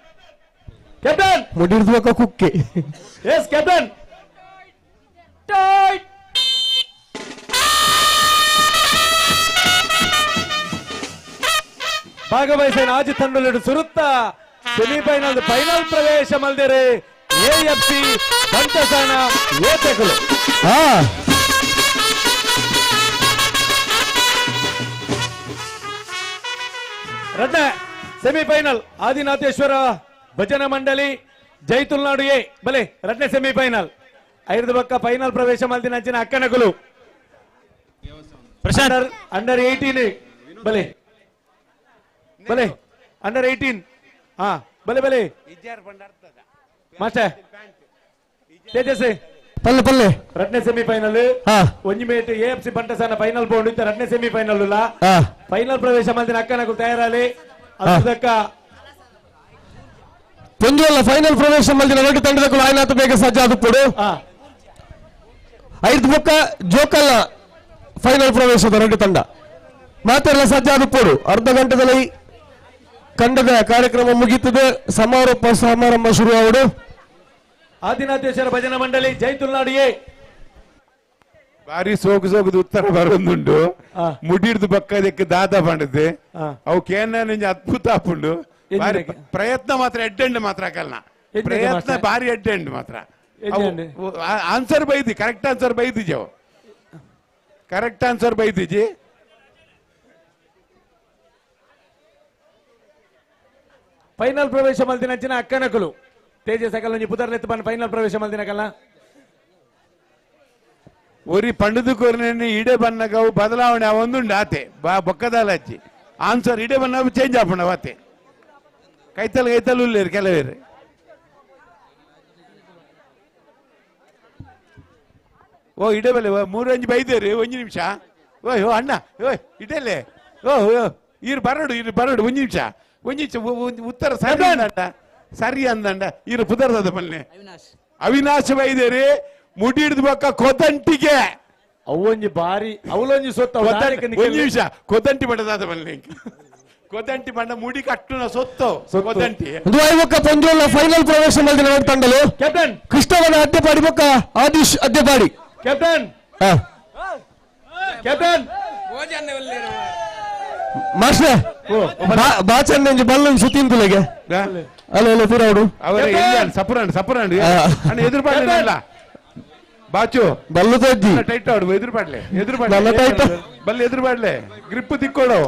captain ಮುಡಿರ್ದು ಬಕ್ಕ ಕುಕ್ಕೆ. Yes captain tight. ಭಾಗವಹಿಸಿದ ಆಜಿ ತಂಡಲು ಸುರುತ್ತ ಸೆಮಿಫೈನಲ್ ಫೈನಲ್ ಪ್ರವೇಶ ಮಲ್ದೇರೆ ಎಎಫ್ಸಿ ಬಂಟಸಾನ ಏತಕಲು. ರಡ್ಡ ಸೆಮಿಫೈನಲ್ ಆದಿನಾಥೇಶ್ವರ ಭಜನಾ ಮಂಡಳಿ ಜೈತುಲ್ನಾಡು ಎ ಬಲೆ ರಡ್ಡ ಸೆಮಿಫೈನಲ್ ಐದು ಬಕ್ಕ ಫೈನಲ್ ಪ್ರವೇಶ ಮಲ್ದಿನ ಅಂಚಿನ ಅಕ್ಕನಗುಲು ಪ್ರಶಾಂತ್ ಅಂಡರ್ 18 ಬಲೆ ಬಲೆ ಅಂಡರ್ 18 ಹಾ ಬಲೆ ಬಲೆ ಮಾಸ್ಟರ್ ತೇಜಸ್ ಪಲ್ಲೆ ಪಲ್ಲೆ ರಡ್ನೇ ಸೆಮಿಫೈನಲ್ ಒಂಜಿ mate AFC ಬಂಟಸಾನ final ಬೋಂಡು ಇತ್ತ ರಡ್ನೇ ಸೆಮಿಫೈನಲ್ ಫೈನಲ್ ಪ್ರವೇಶ ಮಲ್ದಿನ ಅಕ್ಕನಗುಲು ತಯಾರಾಲಿ ಅದಕ್ಕ ಪೊಂಜೋಲ್ಲ ಫೈನಲ್ ಪ್ರವೇಶ ಮಲ್ದಿನ ಎರಡು ತಂಡದಕ್ಕೂ ಆಯ್ನಾಥ ಬೇಗ ಸಜ್ಜಾದ ಕೊಡು. ಐದು ಬೊಕ್ಕ ಜೋಕಲ್ಲ ಫೈನಲ್ ಪ್ರವೇಶದ ಎರಡು ತಂಡ ಮಾತೆಲ್ಲ ಸಜ್ಜಾದ ಕೊಡು. ಅರ್ಧ ಗಂಟೆದಲ್ಲಿ ತಂಡದ ಕಾರ್ಯಕ್ರಮ ಮುಗೀತದೆ, ಸಮಾರೋಪ ಸಮಾರಂಭ ಶುರುವಾಗುಡು. ಆದಿನಾಥೇಶ್ವರ ಭಜನಾ ಮಂಡಳಿ ಜೈತುಲ್ನಾಡು ಎ ಬಾರಿ ಸೋಗು ಸೋಗುದು ಉತ್ತರ ಬರೊಂದುಂಡು ಮುಡಿರ್ದು ಬಕ್ಕದಕ್ಕೆ ದಾದ ಪಂಡದೆ ಅವು ಕೇನ ಅದ್ಭುತ ಆಪುಂಡು. ಪ್ರಯತ್ನ ಮಾತ್ರ ಎಡ್ಡೆಂಡ್ ಮಾತ್ರ ಕಲ್ನ ಪ್ರಯತ್ನ ಬಾರಿ ಎಡ್ಡೆಂಡ್ ಮಾತ್ರ ಆನ್ಸರ್ ಬೈದಿ ಕರೆಕ್ಟ್ ಆನ್ಸರ್ ಬೈದಿಜಿ ಅವು ಕರೆಕ್ಟ್ ಆನ್ಸರ್ ಬೈದಿಜಿ. ಫೈನಲ್ ಪ್ರವೇಶ ಮಲ್ದಿನಂಚಿನ ಅಕ್ಕನಕುಲು ತೇಜಸ್ ಅಕಲ್ ಪುದರ್ಲೆತ್ತು ಬನ್ನ ಫೈನಲ್ ಪ್ರವೇಶ ಮಲ್ದಿನಕಲ್ಲ ಒರಿ ಪಂಡದು ಕೋರಿನ ಇಡೆ ಬನ್ನಗವು ಬದಲಾವಣೆ ಒಂದುಂಡು ಆತೆ ಬಾ ಬೊಕ್ಕದಾಲಚ್ಚಿ ಆನ್ಸರ್ ಇಡೆ ಬನ್ನ ಚೇಂಜ್ ಆಪಣ ವಾತೆ ಕೈತಲ್ ಕೈತಲ್ ಉಲ್ಲೇರು ಕೆಲವೇರು ಓ ಇಡೆ ಬಲ್ಲೆ ಮೂರಂಜಿ ಬೈದೇರಿ ಒಂಜಿ ನಿಮಿಷ ಓಯ್ ಓ ಅಣ್ಣ ಓಯ್ ಇಡಲ್ಲೇ ಓ ಓ ಇರು ಬರಡು ಇರು ಬರಡು ಒಂಜಿ ನಿಮಿಷ ಒಂಜಿ ನಿಮಿಷ ಉತ್ತರ ಸರಿ ಅಂದಂಡ ಸರಿ ಅಂದಂಡ ಇರು ಪುದರ್ದ ಬಲ್ಲೆ ಅವಿನಾಶ ಬೈದೇರಿ ಮುಡಿ ಹಿಡಿದು ಬಕ್ಕ ಕೊದಂಟಿಗೆ ಅವೊಂಜಿ ಬಾರಿ ಅವಲೊಂಜಿ ಸೊತ್ತ ಒಂಜಿ ನಿಮಿಷ ಕೊದಂಟಿ ಬಡದಾದ ಬಲ್ಲೆ ಕೊದಂಟಿ ಬಂಡ ಮುಡಿ ಕಟ್ಟುನ ಸೊತ್ತು ಕೊದಂಟಿ ದ್ವೈವಕ್ಕ ಪಂಜೋಲ ಫೈನಲ್ ಪ್ರವೇಶ ಮಲ್ದಿನ ತಂಡಲು ಕ್ಯಾಪ್ಟನ್ ಕೃಷ್ಣವನ ಅದ್ದೆಪಾಡಿ ಬೊಕ್ಕ Aadish ಅದ್ದೆಪಾಡಿ captain captain master ಬಾಚನ್ balloon ಸುತ್ತಿಂತುಲೆಗೆ ಅಲ್ಲ ಅಲ್ಲ ಪಿರಾవుಡು ಅವರೇ ಸಪುರಾಂಡ್ ಸಪುರಾಂಡ್ ಅಣ್ಣ ಎದುರು ಪಾಡ್ಲೆ ಬಾಚು ಬಲ್ಲು ತಜ್ಜಿ ಟೈಟ್ ಆಡು ಎದುರು ಪಾಡ್ಲೆ ಎದುರು ಬಲ್ಲ ಟೈಟ್. ಬಲ್ಲೆ ಎದುರು ಪಾಡ್ಲೆ ಗ್ರಿಪ್ ತಿಕ್ಕೋಡು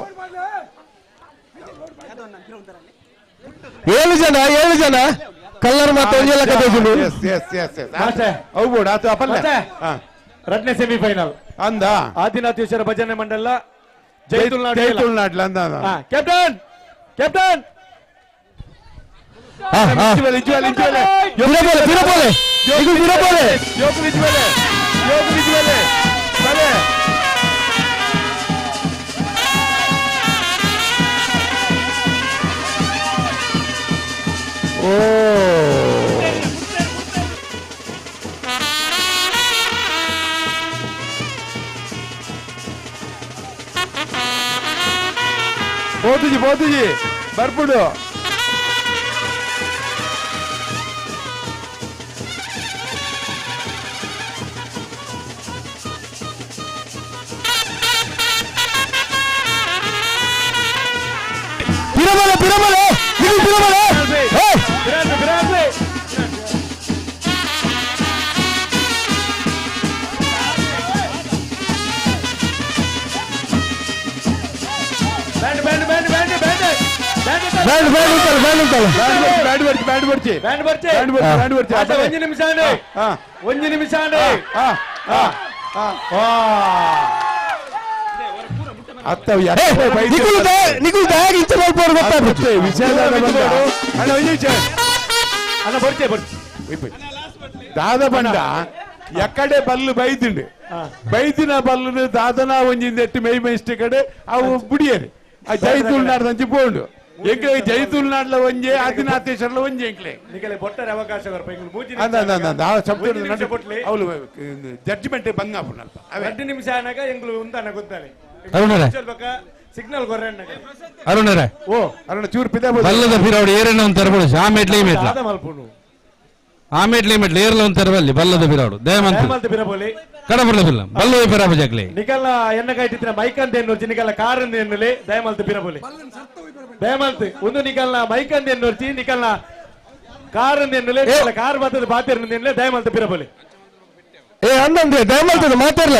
ಏಳು ಜನ ಏಳು ಜನ ಕಲ್ಲರ್ ಮಾತ್ರ ಒಂಜೆಲ್ಲ ಕಥೆ S S S S ಅವು ಬೋಡು ಆತು ಅಪಲ್ಲ ರಡ್ನೇ ಸೆಮಿಫೈನಲ್ ಅಂದ ಆದಿನಾಥೇಶ್ವರ ಭಜನೆ ಮಂಡಲ ಜೈತುಲ್ನಾಡ್ ಜೈತುಲ್ನಾಡ್ಲ ಅಂದ ಕ್ಯಾಪ್ಟನ್ ಕ್ಯಾಪ್ಟನ್ పోతుజీ పోతుజీ బర్పుడు పిరమలే పిరమలే ఇది పిరమలే band band band band band band band ఉంటారు బ్యాండ్ ఉంటారు ಬ್ಯಾಂಡ್ ಬರ್ಚಿ ಬ್ಯಾಂಡ್ ಬರ್ಚಿ ಬ್ಯಾಂಡ್ ಬರ್ಚಿ ಬ್ಯಾಂಡ್ ಬರ್ಚಿ ಬ್ಯಾಂಡ್ ಬರ್ಚಿ ಆತ ಒಂಜಿ ನಿಮಿಷ ಒಂಜಿ ನಿಮಿಷ ಅತ್ತ ನಿಕುಲ್ ದಯಾಗ್ ಇಂಚ ಮಲ್ಪೋರು ಗೊತ್ತಾಗ್ಬಿಟ್ಟು ವಿಷಯ ಅಣ್ಣ ಒಂಜಿ ನಿಮಿಷ ಅಣ್ಣ ಬರ್ಚೆ ಬರ್ಚೆ ದಾದ ಬಂಡ ಎಕ್ಕಡೆ ಬಲ್ಲು ಬೈದಿಂಡು ಬೈದಿನ ಬಲ್ಲು ದಾದನ ಒಂಜಿಂದ ಎಟ್ಟು ಮೈ ಮೈಸ್ಟ್ ಕಡೆ ಅವು ಬುಡಿಯರು ಆ ಜೈತುಲ್ನಾಡ್ ನಂಚಿ ಪೋಂಡು ಎಂಕ್ಲೆ ಜೈತುಲ್ನಾಡ್ಲ ಒಂಜೆ ಆದಿನಾಥೇಶ್ವರಲ ಒಂಜೆ ಎಂಕ್ಲೆ ನಿಕಲೆ ಬೊಟ್ಟರೆ ಅವಕಾಶ ಬರ್ಪ ಎಂಗ್ಲು ಮೂಜಿ ಅಂದ ಅಂದ ಅಂದ ಆ ನಿಮಿಷ ಬೊಟ್ಲಿ ಅವಳು ಜಡ್ಜ್ಮೆಂಟ್ ಬಂಗ ಅಲ್ಪ ಎರಡು ನಿಮಿಷ ಆನಾಗ ಎಂಗ್ಲು ಉಂದಾನ ಗೊತ್ತಾಲೆ ಅರುಣರೇ. ಸಿಗ್ನಲ್ ಕೊರ್ರೆ ಅರುಣರೇ ಓ ಅರುಣ ಚೂರು ಪಿದ ಬಲ್ಲದ ಫಿರೌಡು ಏರೇನ ಒಂದು ತರಬಡು ಆ ಮೆಟ್ಲೆ ಈ ಮೆಟ್ಲ ದಾದ ಮಲ್ಪುನು ಆ ಮೆಟ್ಲೆ ಈ ಮೆಟ್ಲೆ ಏರ್ಲ ಒಂದು ತರಬಲ್ಲಿ ಬಲ್ಲದ ಫಿರೌಡು ದಯಮಂತ ದಯಮಲ್ತ ಬಿರಬೋಲಿ ಕಡಬರ್ಲ ಬಿಲ್ಲ ಬಲ್ಲದ ಫಿರಾಬ ಜಗ್ಲಿ ನಿಕಲ್ಲ ಎನ್ನ ಕೈಟಿತ್ತಿನ ಮೈಕಂದ ಎನ್ನುರ್ಚಿ ನಿಕಲ್ಲ ಕಾರಂದ ಎನ್ನುಲಿ ದಯಮಲ್ತ ಬಿರಬೋಲಿ ದಯಮಲ್ತ್ ಒಂದು ನಿಕಲ್ನ ಮೈಕಂದ ಎನ್ನುರ್ಚಿ ನಿಕಲ್ನ ಕಾರಂದ ಎನ್ನುಲೆ ನಿಕಲ್ಲ ಕಾರ್ ಬತ್ತದ ಬಾತಿರ್ನ ಎನ್ನುಲೆ ದಯಮಲ್ತ ಬಿರಬೋಲಿ ಏ ಅಂದಂದ್ರೆ ದಯಮಲ್ತದ ಮಾತಾಡ್ಲ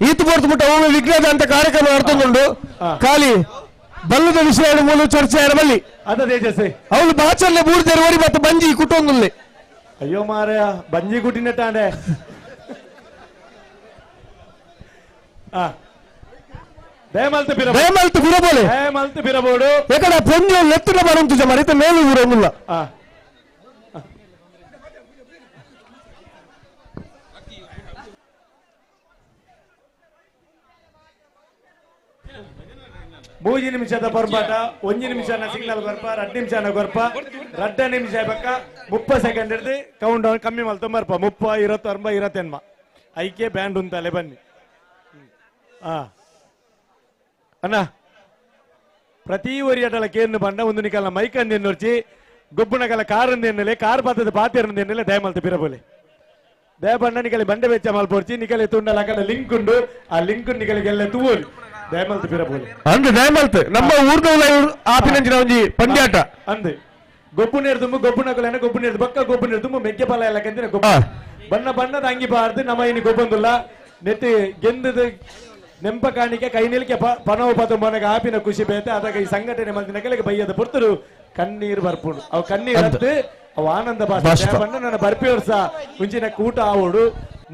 ಈತ ಪೊರ್ತು ಮುಟ್ಟ ಓಮೆ ವಿಘ್ನದ ಅಂತ ಕಾರ್ಯಕ್ರಮ ನಡ್ತೊಂದುಂಡು ಖಾಲಿ ಬಲ್ಲದ ವಿಷಯ ಮೂಲ ಚರ್ಚೆ ಬಲ್ಲಿ ಅದ ತೇಜಸ್ವಿ ಅವಳು ಬಾಚಲ್ಲೆ ಬೂರ್ದೇರು ಓಡಿ ಮತ್ತೆ ಬಂಜಿ ಕುಟೊಂದುಲ್ಲೆ ಅಯ್ಯೋ ಮಾರಾಯ ಬಂಜಿ ಕುಟ್ಟಿನಟ್ಟಾಂಡೆ ದಯಮಲ್ತ ಬಿರ ದಯಮಲ್ತ ಬಿರಬೋಲೆ ದಯಮಲ್ತ ಬಿರಬೋಡು ಎಕಡ ಪೊಂಜು ಲೆತ್ತುನ ಬರಂತು ಜಮರಿತ ಮೇಲು ಊರೊಂದುಲ್ಲ ಮೂಜಿ ನಿಮಿಷದ ಪರ್ಪಾಟ ಒಂಜಿ ನಿಮಿಷನ ಸಿಗ್ನಲ್ ಕೊರ್ಪ ರಡ್ಡು ನಿಮಿಷನ ಕೊರ್ಪ ರಡ್ಡ ನಿಮಿಷ ಬಕ್ಕ 30 ಸೆಕೆಂಡ್ ಹಿಡ್ದು ಕೌಂಟ್ ಡೌನ್ ಕಮ್ಮಿ ಮಲ್ತೊಂಬರ್ಪ 30 29 28 ಐಕೆ ಬ್ಯಾಂಡ್ ಉಂತಲೆ ಬನ್ನಿ. ಅಣ್ಣ ಪ್ರತಿ ಒರಿಯಟಲ ಕೇರ್ನು ಬಂಡ ಒಂದು ನಿಕಲ್ನ ಮೈಕಂದು ಎನ್ನುರ್ಚಿ ಗೊಬ್ಬುನಕಲ ಕಾರಂದು ಎನ್ನಲೆ ಕಾರ್ ಪಾತದ ಪಾತಿರಂದು ಎನ್ನಲೆ ದಯಮಲ್ತ ಪಿರಬೋಲೆ ದಯಬಂಡ ನಿಕಲಿ ಬಂಡೆ ವೆಚ್ಚ ಮಲ್ಪೊರ್ಚಿ ನಿಕಲಿ ತುಂಡಲ ಅಕಲ ಲಿಂಕ್ ಉಂಡು ಆ ಲಿಂಕ್ ನಿಕಲಿಗೆಲ್ಲ ತೂವೋಲಿ ದಯಮಲ್ತ ಪಿರಬೋಲೆ ಅಂದ್ರೆ ದಯಮಲ್ತ್ ನಮ್ಮ ಊರ್ದೌಲ ಆಪಿನಂಚಿನ ಒಂಜಿ ಪಂದ್ಯಾಟ ಅಂದೆ ಗೊಬ್ಬು ನೀರು ತುಂಬು ಗೊಬ್ಬು ನಕಲೇನ ಗೊಬ್ಬು ನೀರು ಬಕ್ಕ ಗೊಬ್ಬು ನೀರು ತುಂಬು ಮೆಕ್ಕೆ ಪಲ ಎಲ್ಲ ಕಂದಿನ ಗೊಬ್ಬು ಬಣ್ಣ ಬಣ್ಣದ ಅಂಗಿ ಬಾರ್ದು ನಮ್ಮ ಇನ್ನು ಗೊಬ್ಬೊಂದುಲ್ಲ ನೆತ್ತಿ ಗೆಂದದ ನೆಂಪ ಕಾಣಿಕೆ ಕೈ ನಿಲ್ಕೆ ಪಣವು ಪದ ಮೊನಗ ಆಪಿನ ಖುಷಿ ಬೇತೆ ಅದಾಗ ಈ ಸಂಘಟನೆ ಮಂದಿನ ಕೆಲಗೆ ಬೈಯದ ಪೊರ್ತರು ಕಣ್ಣೀರ್ ಬರ್ಪುಂಡು ಅವು ಕಣ್ಣೀರ್ ಅತ್ತು ಅವು ಆನಂದ ಭಾಷೆ ಪಂಡ ನನ್ನ ಬರ್ಪಿ ವರ್ಷ ಮುಂಚಿನ ಕೂಟ ಆವೋಡು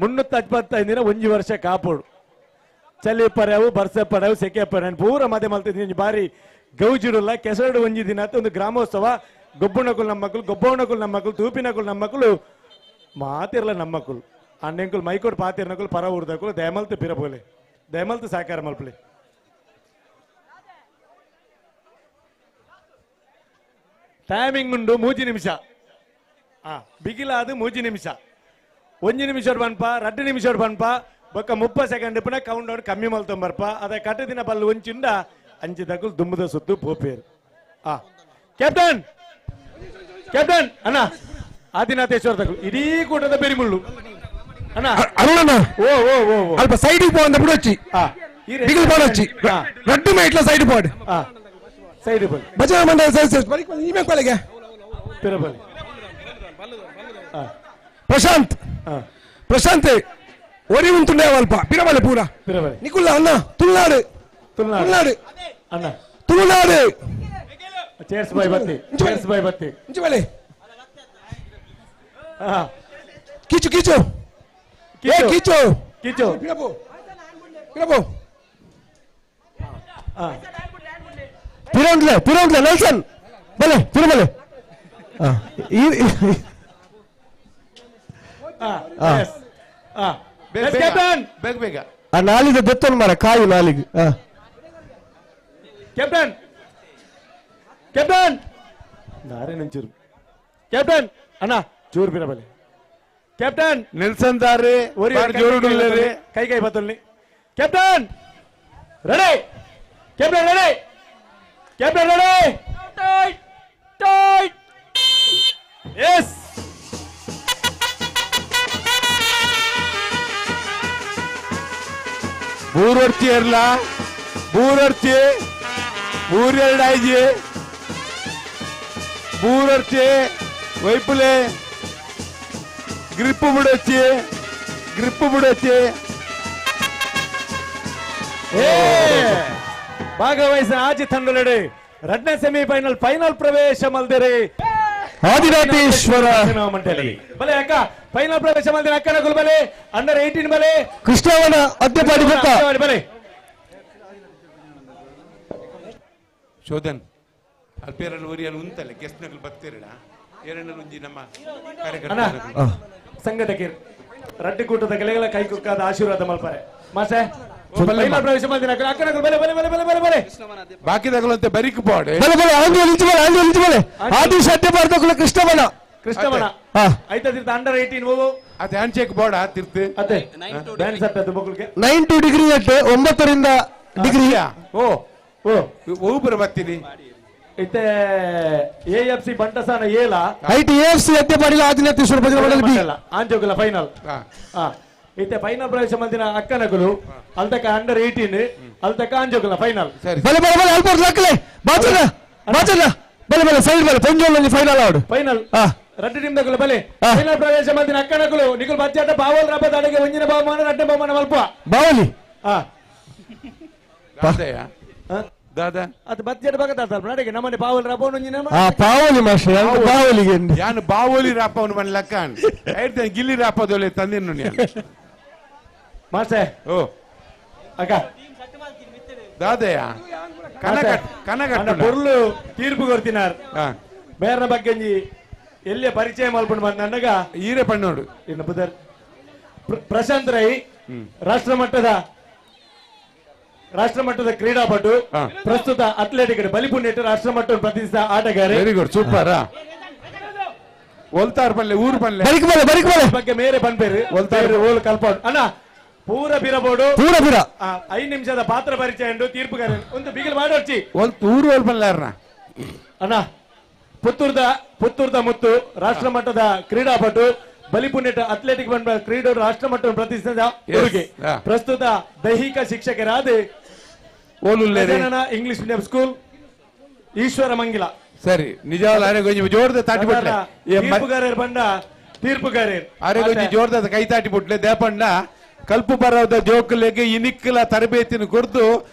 365 ದಿನ ಒಂಜಿ ವರ್ಷ ಕಾಪೋಡು ಚಲಿ ಪರ್ಯಾವು ಬರ್ಸೆ ಪರ್ಯಾವು ಸೆಕೆ ಪರ್ಯಾವು ಪೂರ ಮದೆ ಮಲ್ತಿದ್ದೀನಿ ಬಾರಿ ಗೌಜಿಡುಲ್ಲ ಕೆಸರಡು ಒಂಜಿ ದಿನ ಒಂದು ಗ್ರಾಮೋತ್ಸವ ಗೊಬ್ಬಣಕುಲು ನಮ್ಮಕ್ಕಳು ಗೊಬ್ಬಣಕುಲು ನಮ್ಮಕ್ಕಳು ತೂಪಿನಕುಲು ನಮ್ಮಕ್ಕಳು ಮಾತಿರಲ್ಲ ನಮ್ಮಕ್ಕಳು ಅಣ್ಣೆಂಕುಲು ಮೈಕೋಡು ಪಾತಿರ್ನಕುಲು ಪರ ಊರ್ದಕುಲು ದಯಮಲ್ತು ಪಿರಪೋಲೆ ದಯಮಲ್ತು ಸಾಕಾರ ಮಲ್ಪಲೆ ಟೈಮಿಂಗ್ ಉಂಡು 3 ನಿಮಿಷ ಬಿಗಿಲಾದು 3 ನಿಮಿಷ 1 ನಿಮಿಷ ಬನ್ಪ 2 ನಿಮಿಷ ಬನ್ಪ ಬೊಕ್ಕ 30 ಸೆಕೆಂಡ್ ಪುನಃ ಕೌಂಟ್ ಡೌನ್ ಕಮ್ಮಿ ಮಲ್ತೊಂಬರ್ಪ ಅದ ಕಟ್ಟದಿನ ಬಲ್ಲು ಒಂಚಿಂಡ ಅಂಚಿ ತಗುಲ್ ದುಂಬುದ ಸುತ್ತು ಪೋಪೇರು ಕ್ಯಾಪ್ಟನ್ ಕ್ಯಾಪ್ಟನ್ ಅಣ್ಣ ಆದಿನಾಥೇಶ್ವರ ತಗುಲ್ ಇಡೀ ಕೂಟದ ಬೆರಿಮುಳ್ಳು ಅಣ್ಣ ಅರುಣಣ್ಣ ಓ ಓ ಓ ಅಲ್ಪ ಸೈಡ್ ಪೋ ಅಂತ ಬಿಡೊಚ್ಚಿ ಬಿಗಿಲ್ ಪೋಡೊಚ್ಚಿ ರಡ್ಡು ಮೈಟ್ಲ ಸೈಡ್ ಪೋಡ್ ಸೈಡ್ ಬಲ್ ಭಜನಾ ಮಂಡಲ ಸದಸ್ಯರು ಈಮೆ ಕೊಲೆಗೆ ಪಿರಬಲ್ ಪ್ರಶಾಂತ್ ಪ್ರಶಾಂತ್ ಒರಿ ಉಂಟುಂಡೆ ಅಲ್ಪ ಪಿರಬಲೆ ಪೂರ ಪಿರಬಲೆ ನಿಕುಲ್ಲ ಅಣ್ಣ ತುಳುನಾಡು ತುಳುನಾಡು ಅಣ್ಣ ತುಳುನಾಡು ಚೇರ್ಸ್ ಬಾಯ್ ಬತ್ತಿ ಚೇರ್ಸ್ ಬಾಯ್ ಬತ್ತಿ ಇಂಚು ಬಲೆ ಕೀಚು ಕೀಚು ಏ ಕೀಚು ಕೀಚು ಪಿರಬೋ ಪಿರಬೋ ಪಿರೋಂಗ್ಲೆ ಪಿರೋಂಗ್ಲೆ ನೆಲ್ಸನ್ ಬಲೆ ಪಿರಬಲೆ ಬೇಗ ಬೇಗ ಆ ನಾಲಿಗೆ ಬೆತ್ತೊಂದು ಮರ ಕಾಯಿ ನಾಲಿಗೆ ಕ್ಯಾಪ್ಟನ್ ಕ್ಯಾಪ್ಟನ್ ನಾರೇನಂಚೂರು ಕ್ಯಾಪ್ಟನ್ ಅಣ್ಣ ಚೂರು ಬಿರಬಲೆ ಕ್ಯಾಪ್ಟನ್ ನೆಲ್ಸನ್ ದಾರೆ ಜೋರು ಕೈ ಕೈ ಬತ್ತೊಲ್ಲಿ captain ready captain ready captain ready tight tight yes ಬೂರೊರ್ಚಿ ಇರ್ಲ ಬೂರೊರ್ಚಿ ಬೂರೆರಡು ಆಯ್ಜಿ ಬೂರೊರ್ಚಿ ವೈಪುಲೆ ಗ್ರಿಪ್ ಬಿಡೊಚ್ಚಿ ಗ್ರಿಪ್ ಬಿಡೊಚ್ಚಿ ಭಾಗವಹಿಸಿದ ಆಜಿ ತಂಡಲಡೆ ರಡ್ನ ಸೆಮಿಫೈನಲ್ ಫೈನಲ್ ಪ್ರವೇಶ ಮಲ್ದಿರಿ ಆದಿನಾಥೇಶ್ವರ ಮಂಡಳಿ ಬಲೆ ಅಕ್ಕ ಫೈನಲ್ ಪ್ರವೇಶ ಮಲ್ದಿರ ಅಕ್ಕನಗುಲ್ ಬಲೆ ಅಂಡರ್ 18 ಬಲೆ ಕೃಷ್ಣವನ ಅದ್ಯಪಾಡಿ ಬೊಕ್ಕ ಬಲೆ ಶೋಧನ್ ಅಲ್ಪೇರಲ್ಲಿ ಒರಿಯಲು ಉಂತಲ್ಲ ಗೆಸ್ಟ್ನಗಳು ಬರ್ತಿರಡ ಎರಡನೇ ಒಂಜಿ ನಮ್ಮ ಅಣ್ಣ ಸಂಘಟಕರು ರಡ್ಡಿ ಕೂಟದ ಗೆಳೆಗಳ ಕೈ ಕುಕ್ಕಾದ ಆಶೀರ್ವಾದ ಮಲ್ಪಾರೆ ಮಾಸೆ ಫೈನಲ್ ಪ್ರವೇಶ ಮಲ್ದಿನ ಅಕ್ಕನಗುಲ್ ಬಲೆ ಬಲೆ ಬಲೆ ಬಲೆ ಬಲೆ ಬಲೆ ಬಾಕಿದಾಗಲಂತೆ ಬರಿಕ್ ಬೋರ್ಡ್ ಬಲೆ ಬಲೆ ಆಂಜೋಲ್ ಇಂಚು ಬಲೆ ಆಂಜೋಲ್ ಇಂಚು ಬಲೆ ಆದಿಶ್ ಅದ್ಯಪಾಡಿ ಕೃಷ್ಣವನ ಕೃಷ್ಣವನ ಐತ ತಿರ್ತ ಅಂಡರ್ 18 ಹೋಗು ಅದೇ hand shake board ತಿರ್ತು ಅದೇ ಬ್ಯಾಂಡ್ ಸಟ್ ಮಕ್ಕಳಿಗೆ 9 ಡಿಗ್ರಿ ಅಟ್ಟೆ 9 ಡಿಗ್ರಿ ಓ ಓ ಒಬ್ಬರು ಬರ್ತೀನಿ ಇತ್ತೆ A F C ಬಂಟಸಾನ ಏಲ ಐಟ್ A F C Adyapadi Adinatheshwara ಭಜನಾ ಮಂಡಳಿ ಬಿ ಆಂಜೋಗುಲ ಫೈನಲ್ ಇತ್ತೆ ಫೈನಲ್ ಪ್ರವೇಶ ಮಂದಿನ ಅಕ್ಕನಗುಲು ಅಲ್ತಕ ಅಂಡರ್ 18 ಅಲ್ತಕ ಆಂಜೋಗುಲ ಫೈನಲ್ ಬಲೆ ಬಲೆ ಬಲೆ ಅಲ್ಪ ಲಕ್ಕಲೆ ಬಾಚನ ಬಾಚನ ಬಲೆ ಬಲೆ ಸೈಡ್ ಬಲೆ ಪಂಜೋಲಲ್ಲಿ ಫೈನಲ್ ಆಡು ಫೈನಲ್ ರಡ್ಡು ಟೀಮ್ ದಗುಲು ಬಲೆ ಫೈನಲ್ ಪ್ರವೇಶ ಮಂದಿನ ಅಕ್ಕನಗುಲು ನಿಗುಲ್ ಬಜ್ಜಾಟ ಬಾವಲ್ ರಬ್ಬದ ಅಡಿಗೆ ಒಂಜಿನ ಬಹುಮಾನ ರಡ್ಡೆ ಬಹುಮಾನ ಮಲ್ಪ ಬಾವಲಿ ದಾದಾ ಅದು ಬಜ್ಜೆಟ್ ಬಗದ ನಡಿಗೆ ನಮ್ಮನೆ ಬಾವಲ್ ರಬ್ಬವನು ಒಂಜಿನ ಪಾವಲಿ ಮಾಸ್ಟರ್ ಬಾವಲಿಗೆ ಯಾನು ಬಾವಲಿ ರಾಪವನು ಮನೆ ಲಕ್ಕ ಹೇಳ್ತೇನೆ ಗಿಲ್ಲಿ ರಾಪದೊಲೆ ತಂದಿನ್ನು ನಾನು ಮಾಸ್ಟರ್ ಓ ಅಕ್ಕ ದಾದಯ್ಯ ಕನಕಟ್ಟ ಪೊರ್ಲು ತೀರ್ಪು ಕೊಡ್ತಿನಾರ್ ಬೇರೆ ಬಗ್ಗೆ ಒಂಜಿ ಎಲ್ಲಿಯ ಪರಿಚಯ ಮಲ್ಪಂಡು ಬಂದ ಅನ್ನಗ ಈರೆ ಪಣ್ಣೋಡು ಇನ್ನು ಬುಧರ್ ಪ್ರಶಾಂತ್ ರೈ ರಾಷ್ಟ್ರಮಟ್ಟದ ಕ್ರೀಡಾಪಟು ಪ್ರಸ್ತುತ ಅಥ್ಲೆಟಿಕ್ ಬಲಿಪುಣ್ಯ ರಾಷ್ಟ್ರಮಟ್ಟ ಪ್ರತಿನಿಧಿಸಿದ ಆಟಗಾರ very good super ಒಲ್ತಾರ್ ಪಲ್ಲೆ ಊರು ಪಲ್ಲೆ ಬಗ್ಗೆ ಮೇರೆ ಪನ್ಪೇರು ಒಲ್ತಾರ್ ಓಲ್ ಕಲ್ಪೌಡ್ ಅಣ್ಣ ಪೂರ ಬಿರಬೋಡು ಪೂರ ಬಿರ 5 ನಿಮಿಷದ ಪಾತ್ರ ಪರಿಚಯ ಉಂಟು ತೀರ್ಪುಗಾರ ಒಂದು ಬಿಗಿಲ್ ಮಾಡೋರ್ಚಿ ಊರು ಓಲ್ ಪಲ್ಲೆ ಅಣ್ಣ ಪುತ್ತೂರ್ದ ಮುತ್ತು ರಾಷ್ಟ್ರಮಟ್ಟದ ಕ್ರೀಡಾಪಟು ಬಲಿಪುಣ್ಯ ಅಥ್ಲೆಟಿಕ್ ಬಂದ ಕ್ರೀಡಾ ರಾಷ್ಟ್ರಮಟ್ಟ ಪ್ರತಿನಿಧಿಸಿದ ಊರಿಗೆ ಪ್ರಸ್ತುತ ದೈಹಿಕ ಶಿಕ್ಷಕರಾದ English medium school Ishwara Mangila ಸರಿ ನಿಜವಾದ ಅರೆ ಜೋರ್ದ ತಾಟಿ ಬಿಟ್ಲೆ ತೀರ್ಪುಗಾರರು ಬಂಡ ತೀರ್ಪುಗಾರರು ಅರೆ ಗೊಂಜಿ ಜೋರ್ದ ಕೈ ತಾಟಿ ಬಿಟ್ಲೆ ದೇಪಂಡ ಕಲ್ಪು ಬರೋದ ಜೋಕುಲೆಗೆ ಇನಿಕ್ಕಲ ತರಬೇತಿನ ಕೊರ್ದು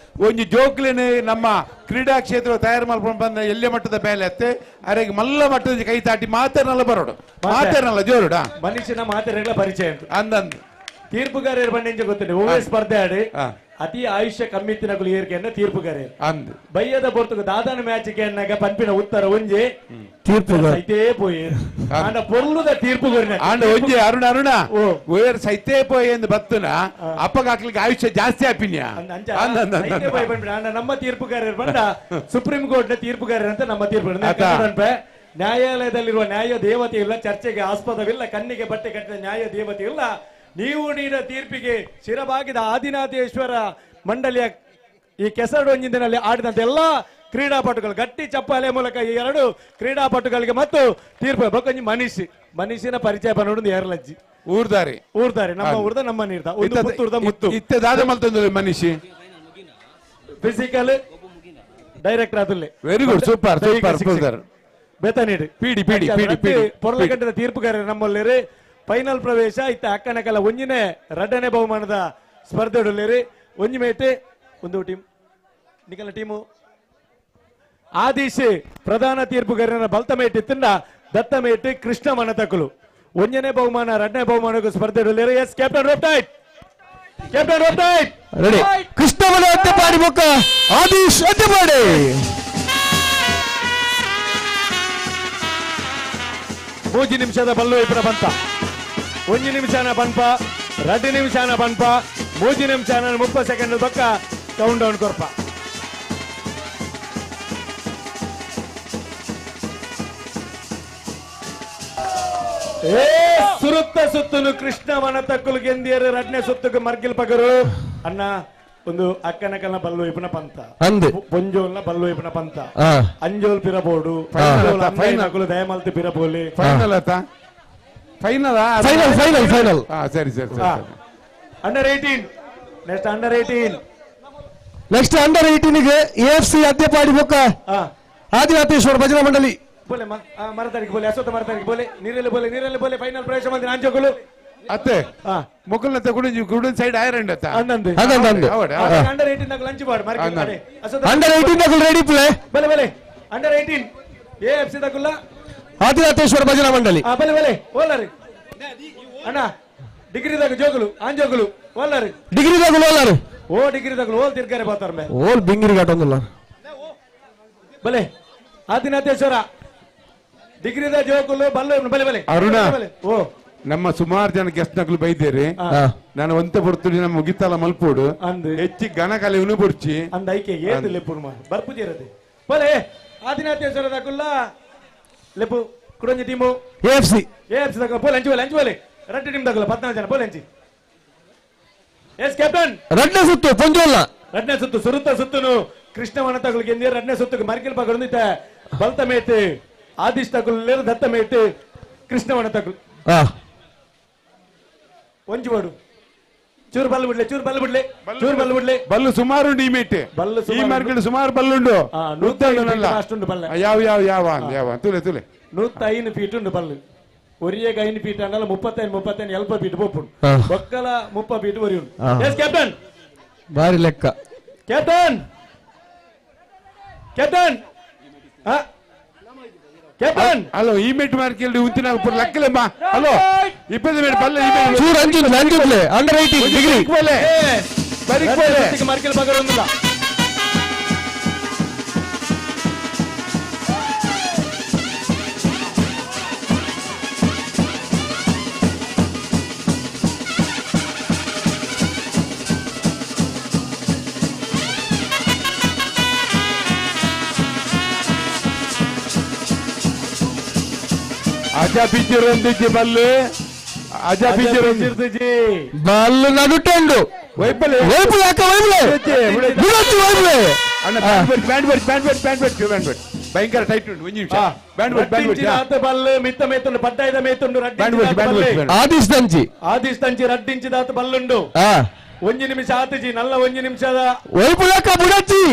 ಒಂಜಿ ಜೋಕ್ಲೆನೆ ನಮ್ಮ ಕ್ರೀಡಾ ಕ್ಷೇತ್ರ ತಯಾರು ಮಾಡ್ಕೊಂಡು ಬಂದ ಎಲ್ಲೆ ಮಟ್ಟದ ಮೇಲೆ ಅತ್ತೆ ಅರೆಗೆ ಮಲ್ಲ ಮಟ್ಟದ ಕೈ ತಾಟಿ ಮಾತೇನಲ್ಲ ಬರೋಡು ಮಾತೇನಲ್ಲ ಜೋರುಡ ಮನುಷ್ಯನ ಮಾತೆರೆಗಳ ಪರಿಚಯ ಉಂಟು ಅಂದಂದು ತೀರ್ಪುಗಾರರು ಬಂಡೆಂಚ ಗೊತ್ತಿದೆ ಓವೇ ಸ್ಪರ್ಧೆ ಆಡಿ ಅತಿ ಆಯುಷ್ಯ ಕಮ್ಮಿ ತಿನಕುಲು ಏರಿಕೆಯನ್ನ ತೀರ್ಪುಗಾರರು ಅಂದ್ ಬಯ್ಯದ ಪೊರ್ತುಗು ದಾದಾನ ಮ್ಯಾಚ್ ಅನ್ನಗ ಪನ್ಪಿನ ಉತ್ತರ ಒಂಜಿ ತೀರ್ಪುಗಾರ. ಸೈತೇ ಪೋಯಿ ಆಂಡ ಪೊರ್ಲುದ ತೀರ್ಪುಗಾರಿನ ಆಂಡ ಒಂಜಿ ಅರುಣ ಅರುಣ ಓಯರ್ ಸೈತೇ ಪೋಯಿ ಎಂದು ಬತ್ತುನ ಅಪ್ಪಗ ಹಾಕ್ಲಿಕ್ಕೆ ಆಯುಷ್ಯ ಜಾಸ್ತಿ ಆಪಿನ್ಯ ಅಂಚ ಸೈತೇ ಪೋಯಿ ಪನ್ಪಿನ ಆಂಡ ನಮ್ಮ ತೀರ್ಪುಗಾರರು ಬಂಡ ಸುಪ್ರೀಂ ಕೋರ್ಟ್ ನ ತೀರ್ಪುಗಾರರು ಅಂತ ನಮ್ಮ ತೀರ್ಪು ಆತ. ನ್ಯಾಯಾಲಯದಲ್ಲಿರುವ ನ್ಯಾಯ ದೇವತೆ ಇಲ್ಲ, ಚರ್ಚೆಗೆ ಆಸ್ಪದವಿಲ್ಲ, ಕಣ್ಣಿಗೆ ಬಟ್ಟೆ ಕಟ್ಟಿದ ನ್ಯಾಯ ದೇವತೆ ಇಲ್ಲ. ನೀವು ನೀಡಿದ ತೀರ್ಪಿಗೆ ಶಿರಬಾಗಿದ ಆದಿನಾಥೇಶ್ವರ ಮಂಡಳಿಯ ಈ ಕೆಸರಡೊಂಜಿನಲ್ಲಿ ಆಡಿದಂತ ಎಲ್ಲ ಕ್ರೀಡಾಪಟುಗಳು ಗಟ್ಟಿ ಚಪ್ಪಾಳೆ ಮೂಲಕ ಈ ಎರಡು ಕ್ರೀಡಾಪಟುಗಳಿಗೆ ಮತ್ತು ತೀರ್ಪು ಬೊಕ್ಕಂಜಿ ಮನೀಷ್ ಮನೀಷಿನ ಪರಿಚಯ ಬನ್ನೋಡು ಏರ್ಲಜ್ಜಿ ಊರ್ದಾರಿ ಊರ್ದಾರಿ ನಮ್ಮ ಊರ್ದ ನಮ್ಮ ನೀರ್ದ ಒಂದು ಪುತ್ತೂರ್ದ ಮುತ್ತು ಇತ್ತೆ ದಾದ ಮಲ್ತೊಂದು ಮನೀಷಿ ಫಿಸಿಕಲ್ ಡೈರೆಕ್ಟರ್ ಅದುಲ್ಲೆ very good super super super ಬೇತನೀಡು PD PD PD PD ಪೊರಲಗಂಟದ ತೀರ್ಪುಗಾರರು ನಮ್ಮಲ್ಲಿರಿ ಫೈನಲ್ ಪ್ರವೇಶ ಇತ್ತ ಅಕ್ಕನಕಲ ಒಂಜಿನೇ ರಡ್ಡನೇ ಬಹುಮಾನದ ಸ್ಪರ್ಧೆಡುಲ್ಲೇರಿ ಒಂಜಿ ಮೇಟೆ ಒಂದು ಟೀಮ್ ನಿಕಲ ಟೀಮು ಆದೀಶ್ ಪ್ರಧಾನ ತೀರ್ಪುಗಾರನ ಬಲ್ತಮೇಟಿ ತಿಂಡ ದತ್ತಮೇಟಿ ಕೃಷ್ಣ ಮನತಕುಲು ಒಂಜನೇ ಬಹುಮಾನ ರಡ್ಡನೇ ಬಹುಮಾನಕ್ಕೂ ಸ್ಪರ್ಧೆಡುಲ್ಲೇರಿ yes captain rope tight captain rope tight ready ಕೃಷ್ಣಮನ ಅದ್ದೆಪಾಡಿ ಮುಖ ಆದೀಶ್ ಅದ್ದೆಪಾಡಿ ಮೂಜಿ ನಿಮಿಷದ ಬಲ್ಲು ಇಬ್ಬರ ಬಂತ ಒಂಜಿ ನಿಮಿಷನ ಪನ್ಪ ರಡ್ಡು ನಿಮಿಷನ ಪನ್ಪ ಮೂಜಿ ನಿಮಿಷನ 30 ಸೆಕೆಂಡ್ ಬಕ್ಕ ಕೌಂಟ್ ಡೌನ್ ಕೊರ್ಪ ಏ ಸುರುತ್ತ ಸುತ್ತನು ಕೃಷ್ಣ ಮನತಕ್ಕುಲು ಗೆಂದಿಯರು ರಡ್ನೆ ಸುತ್ತకు ಮರ್ಗಿಲ್ ಪಗರು ಅಣ್ಣ ಒಂದು ಅಕ್ಕನಕಲ್ನ ಬಲ್ಲು ಇಪ್ಪನ ಪಂತ ಅಂದು. ಪೊಂಜೋಲ್ನ ಬಲ್ಲು ಇಪ್ಪನ ಪಂತ ಆ. ಅಂಜೋಲ್ ಪಿರಬೋಡು Final ಆತ, final. ನಕುಲು ದಯಮಲ್ತಿ ಪಿರಬೋಲಿ ಫೈನಲ್ ಆತ final Final, final, final. ಹಾ ಸರಿ ಸರಿ ಸರಿ under 18 next under 18 next under 18 ಗೆ ಎಎಫ್ಸಿ ಅದ್ದೆಪಾಡಿ ಮುಖ ಆದಿನಾಥೇಶ್ವರ ಭಜನಾ ಮಂಡಳಿ ಬೋಲೆ ಮರ ತಾರೀಕು ಬೋಲೆ ಅಶ್ವತ್ಥ ಮರ ತಾರೀಕು ಬೋಲೆ ನೀರಲ್ಲಿ ಬೋಲೆ ನೀರಲ್ಲಿ ಬೋಲೆ ಫೈನಲ್ ಪ್ರವೇಶ ಮಂದಿ ನಾಂಜೋಗುಲು ಅತ್ತೆ ಮುಕುಲ್ನ ಗುಡಿಂಜಿ ಗುಡಿನ ಸೈಡ್ ಆಯರಂಡ ಅತ್ತ ಅಂದಂದು ಅಂದಂದು, ಅಂದು. ಅಂಡರ್ 18 ನಾಗ ಲಂಚ್ ಬಾಡ್ ಮಾರ್ಕೆಟ್ ಅಂದಂದು. ಅಂಡರ್ 18 ನಕುಲು ರೆಡಿ ಪ್ಲೇ ಬಲೆ ಬಲೆ ಅಂಡರ್ 18 ಎಎಫ್ಸಿ ದಕುಲ್ಲ ಆದಿನಾಥೇಶ್ವರ ಭಜನಾ ಮಂಡಳಿ ಆ ಬಲೆ ಬಲೆ ಓಲಾರಿ ಅಣ್ಣ ಡಿಗ್ರಿ ದಾಗ ಜೋಗುಲು ಆಂಜೋಗುಲು ಓಲಾರಿ ಡಿಗ್ರಿ ದಾಗುಲು ಓಲಾರು ಓ ಡಿಗ್ರಿ ದಾಗುಲು ಓಲ್ ತಿರ್ಗಾರೆ ಬಾತಾರ ಮೇ ಓಲ್ ಬಿಂಗಿರಿ ಘಾಟ್ ಒಂದಿಲ್ಲ ಬಲೆ ಆದಿನಾಥೇಶ್ವರ ಡಿಗ್ರಿದ ಜೋಗುಲು ಬಲ್ಲು ಬಲೆ ಬಲೆ ಅರುಣ ಬಲೆ ಓ ನಮ್ಮ ಸುಮಾರು ಜನ ಗೆಸ್ಟ್ ನಕಲು ಬೈದೇರಿ ನಾನು ಒಂತೆ ಪೊರ್ತುಡಿ ನಮ್ಮ ಮುಗಿತಾಲ ಮಲ್ಪೋಡು ಹೆಚ್ಚಿ ಗಣ ಕಲೆ ಬುಡ್ಚಿ ಅಂದ ಐಕೆ ಏತು ಲೆಪ್ಪು ಬರ್ಪುಜಿರದೆ ಬಲೆ ಆದಿನಾಥೇಶ್ವರ ದಾಕುಲ್ಲ ಲೆಪ್ಪು ಕುಡೊಂಜಿ ಟೀಮು ಎಎಫ್ಸಿ ಎಎಫ್ಸಿ ದಾಕುಲ್ಲ ಬೋಲೆ ಅಂಚು ಬೋಲೆ ಅಂಚು ಬೋಲೆ ರಡ್ಡು ಟೀಮ್ ದಾಕುಲ್ಲ 14 ಜನ ಬೋಲೆ ಅಂಚಿ ಎಸ್ ಕ್ಯಾಪ್ಟನ್ ರಡ್ನೆ ಸುತ್ತು ಪೊಂಜೋಲ್ಲ ರಡ್ನೆ ಸುತ್ತು ಸುರುತ್ತ ಸುತ್ತುನು ಕೃಷ್ಣ ವನತಗಳು ಗೆಂದಿರ ರಡ್ನೆ ಸುತ್ತುకు ಮರ್ಕಿಲ್ ಪಗಡು ಬಲ್ತ ಮೇಟ್ ಆದಿಶ್ ತಗುಲು ಲೇರು ದತ್ತ ಮೇಟ್ ಕೃಷ್ಣ ವನತಗಳು ಒಂಜಿ ಬೋಡು ಚೂರು ಬಲ್ಲು ಬಿಡ್ಲೆ ಚೂರು ಬಲ್ಲು ಬಿಡ್ಲೆ ಚೂರು ಬಲ್ಲು ಬಿಡ್ಲೆ ಬಲ್ಲು ಸುಮಾರು ಉಂಟು ಈ ಮೇಟ್ ಬಲ್ಲು ಈ ಸುಮಾರು ಮಾರ್ಕೆಟ್ ಸುಮಾರು ಬಲ್ಲುಂಡು ನೂತ್ತೈದು ಅಷ್ಟುಂಡು ಬಲ್ಲೆ. ಯಾವ ಯಾವ ಯಾವ ಅಂದ್ ಯಾವ ತುಲೆ ತುಲೆ 105 ಫೀಟ್ ಉಂಡು ಬಲ್ಲು ಒರಿಯಗೆ 5 ಫೀಟ್ ಅಂಡಲ 35 35 ಎಲ್ಪ ಫೀಟ್ ಪೋಪುಂಡು ಬೊಕ್ಕಲ 30 ಫೀಟ್ ಒರಿ ಉಂಡು ಎಸ್ ಕ್ಯಾಪ್ಟನ್ ಬಾರಿ ಲೆಕ್ಕ captain captain captain hello ಈ ಮೇಟ್ ಮಾರ್ಕೆಟ್ ಉಂತಿನ ಲಕ್ಕಲೆಮ್ಮ ಹಲೋ 20 ಮೇಟ್ ಬಲ್ಲ ಈ ಮೇಟ್ ಚೂರು ಅಂಜುಂದ್ಲೆ ಅಂಜುಂದ್ಲೆ ಅಂಡರ್ 18 ಡಿಗ್ರಿ ಬಲೆ ಬರೀ ಬಲೆ ಮರ್ಕಿಲ್ ಬಗರ್ ಒಂದಿಲ್ಲ ಅಜ ಬಿಜ್ಜಿರೊಂದಿಜ್ಜಿ ಬಲ್ಲು ಅಜ ಬಿಜ್ಜಿರೊಂದಿಜ್ಜಿ ಬಲ್ಲು ನಡುಟುಂಡು ವೈಪಲೆ ವೈಪಲೆ ಅಕ್ಕ ವೈಪಲೆ ಬಿಡೊಚ್ಚು ವೈಪಲೆ ಅಣ್ಣ band but band but band but band but band but ಭಯಂಕರ ಟೈಟ್ ಉಂಟು ಒಂದು ನಿಮಿಷ band but band but ರಡ್ಡಿಂಚಿನ Ballu ಮಿತ್ತ ಮೇತುಂಡು ಪಡ್ಡಾಯ್ದ ಮೇತುಂಡು band but band but Aadish ದಂಚಿ ಆದಿಶ್ ತಂಚಿ ರಡ್ಡಿಂಚಿದಾತ ಬಲ್ಲುಂಡು ಒಂಜಿ ನಿಮಿಷ ಆತಜಿ ನಲ್ಲ ಒಂಜಿ ನಿಮಿಷದ ವೈಪಲೆ ಅಕ್ಕ ಬುಡಚ್ಚಿ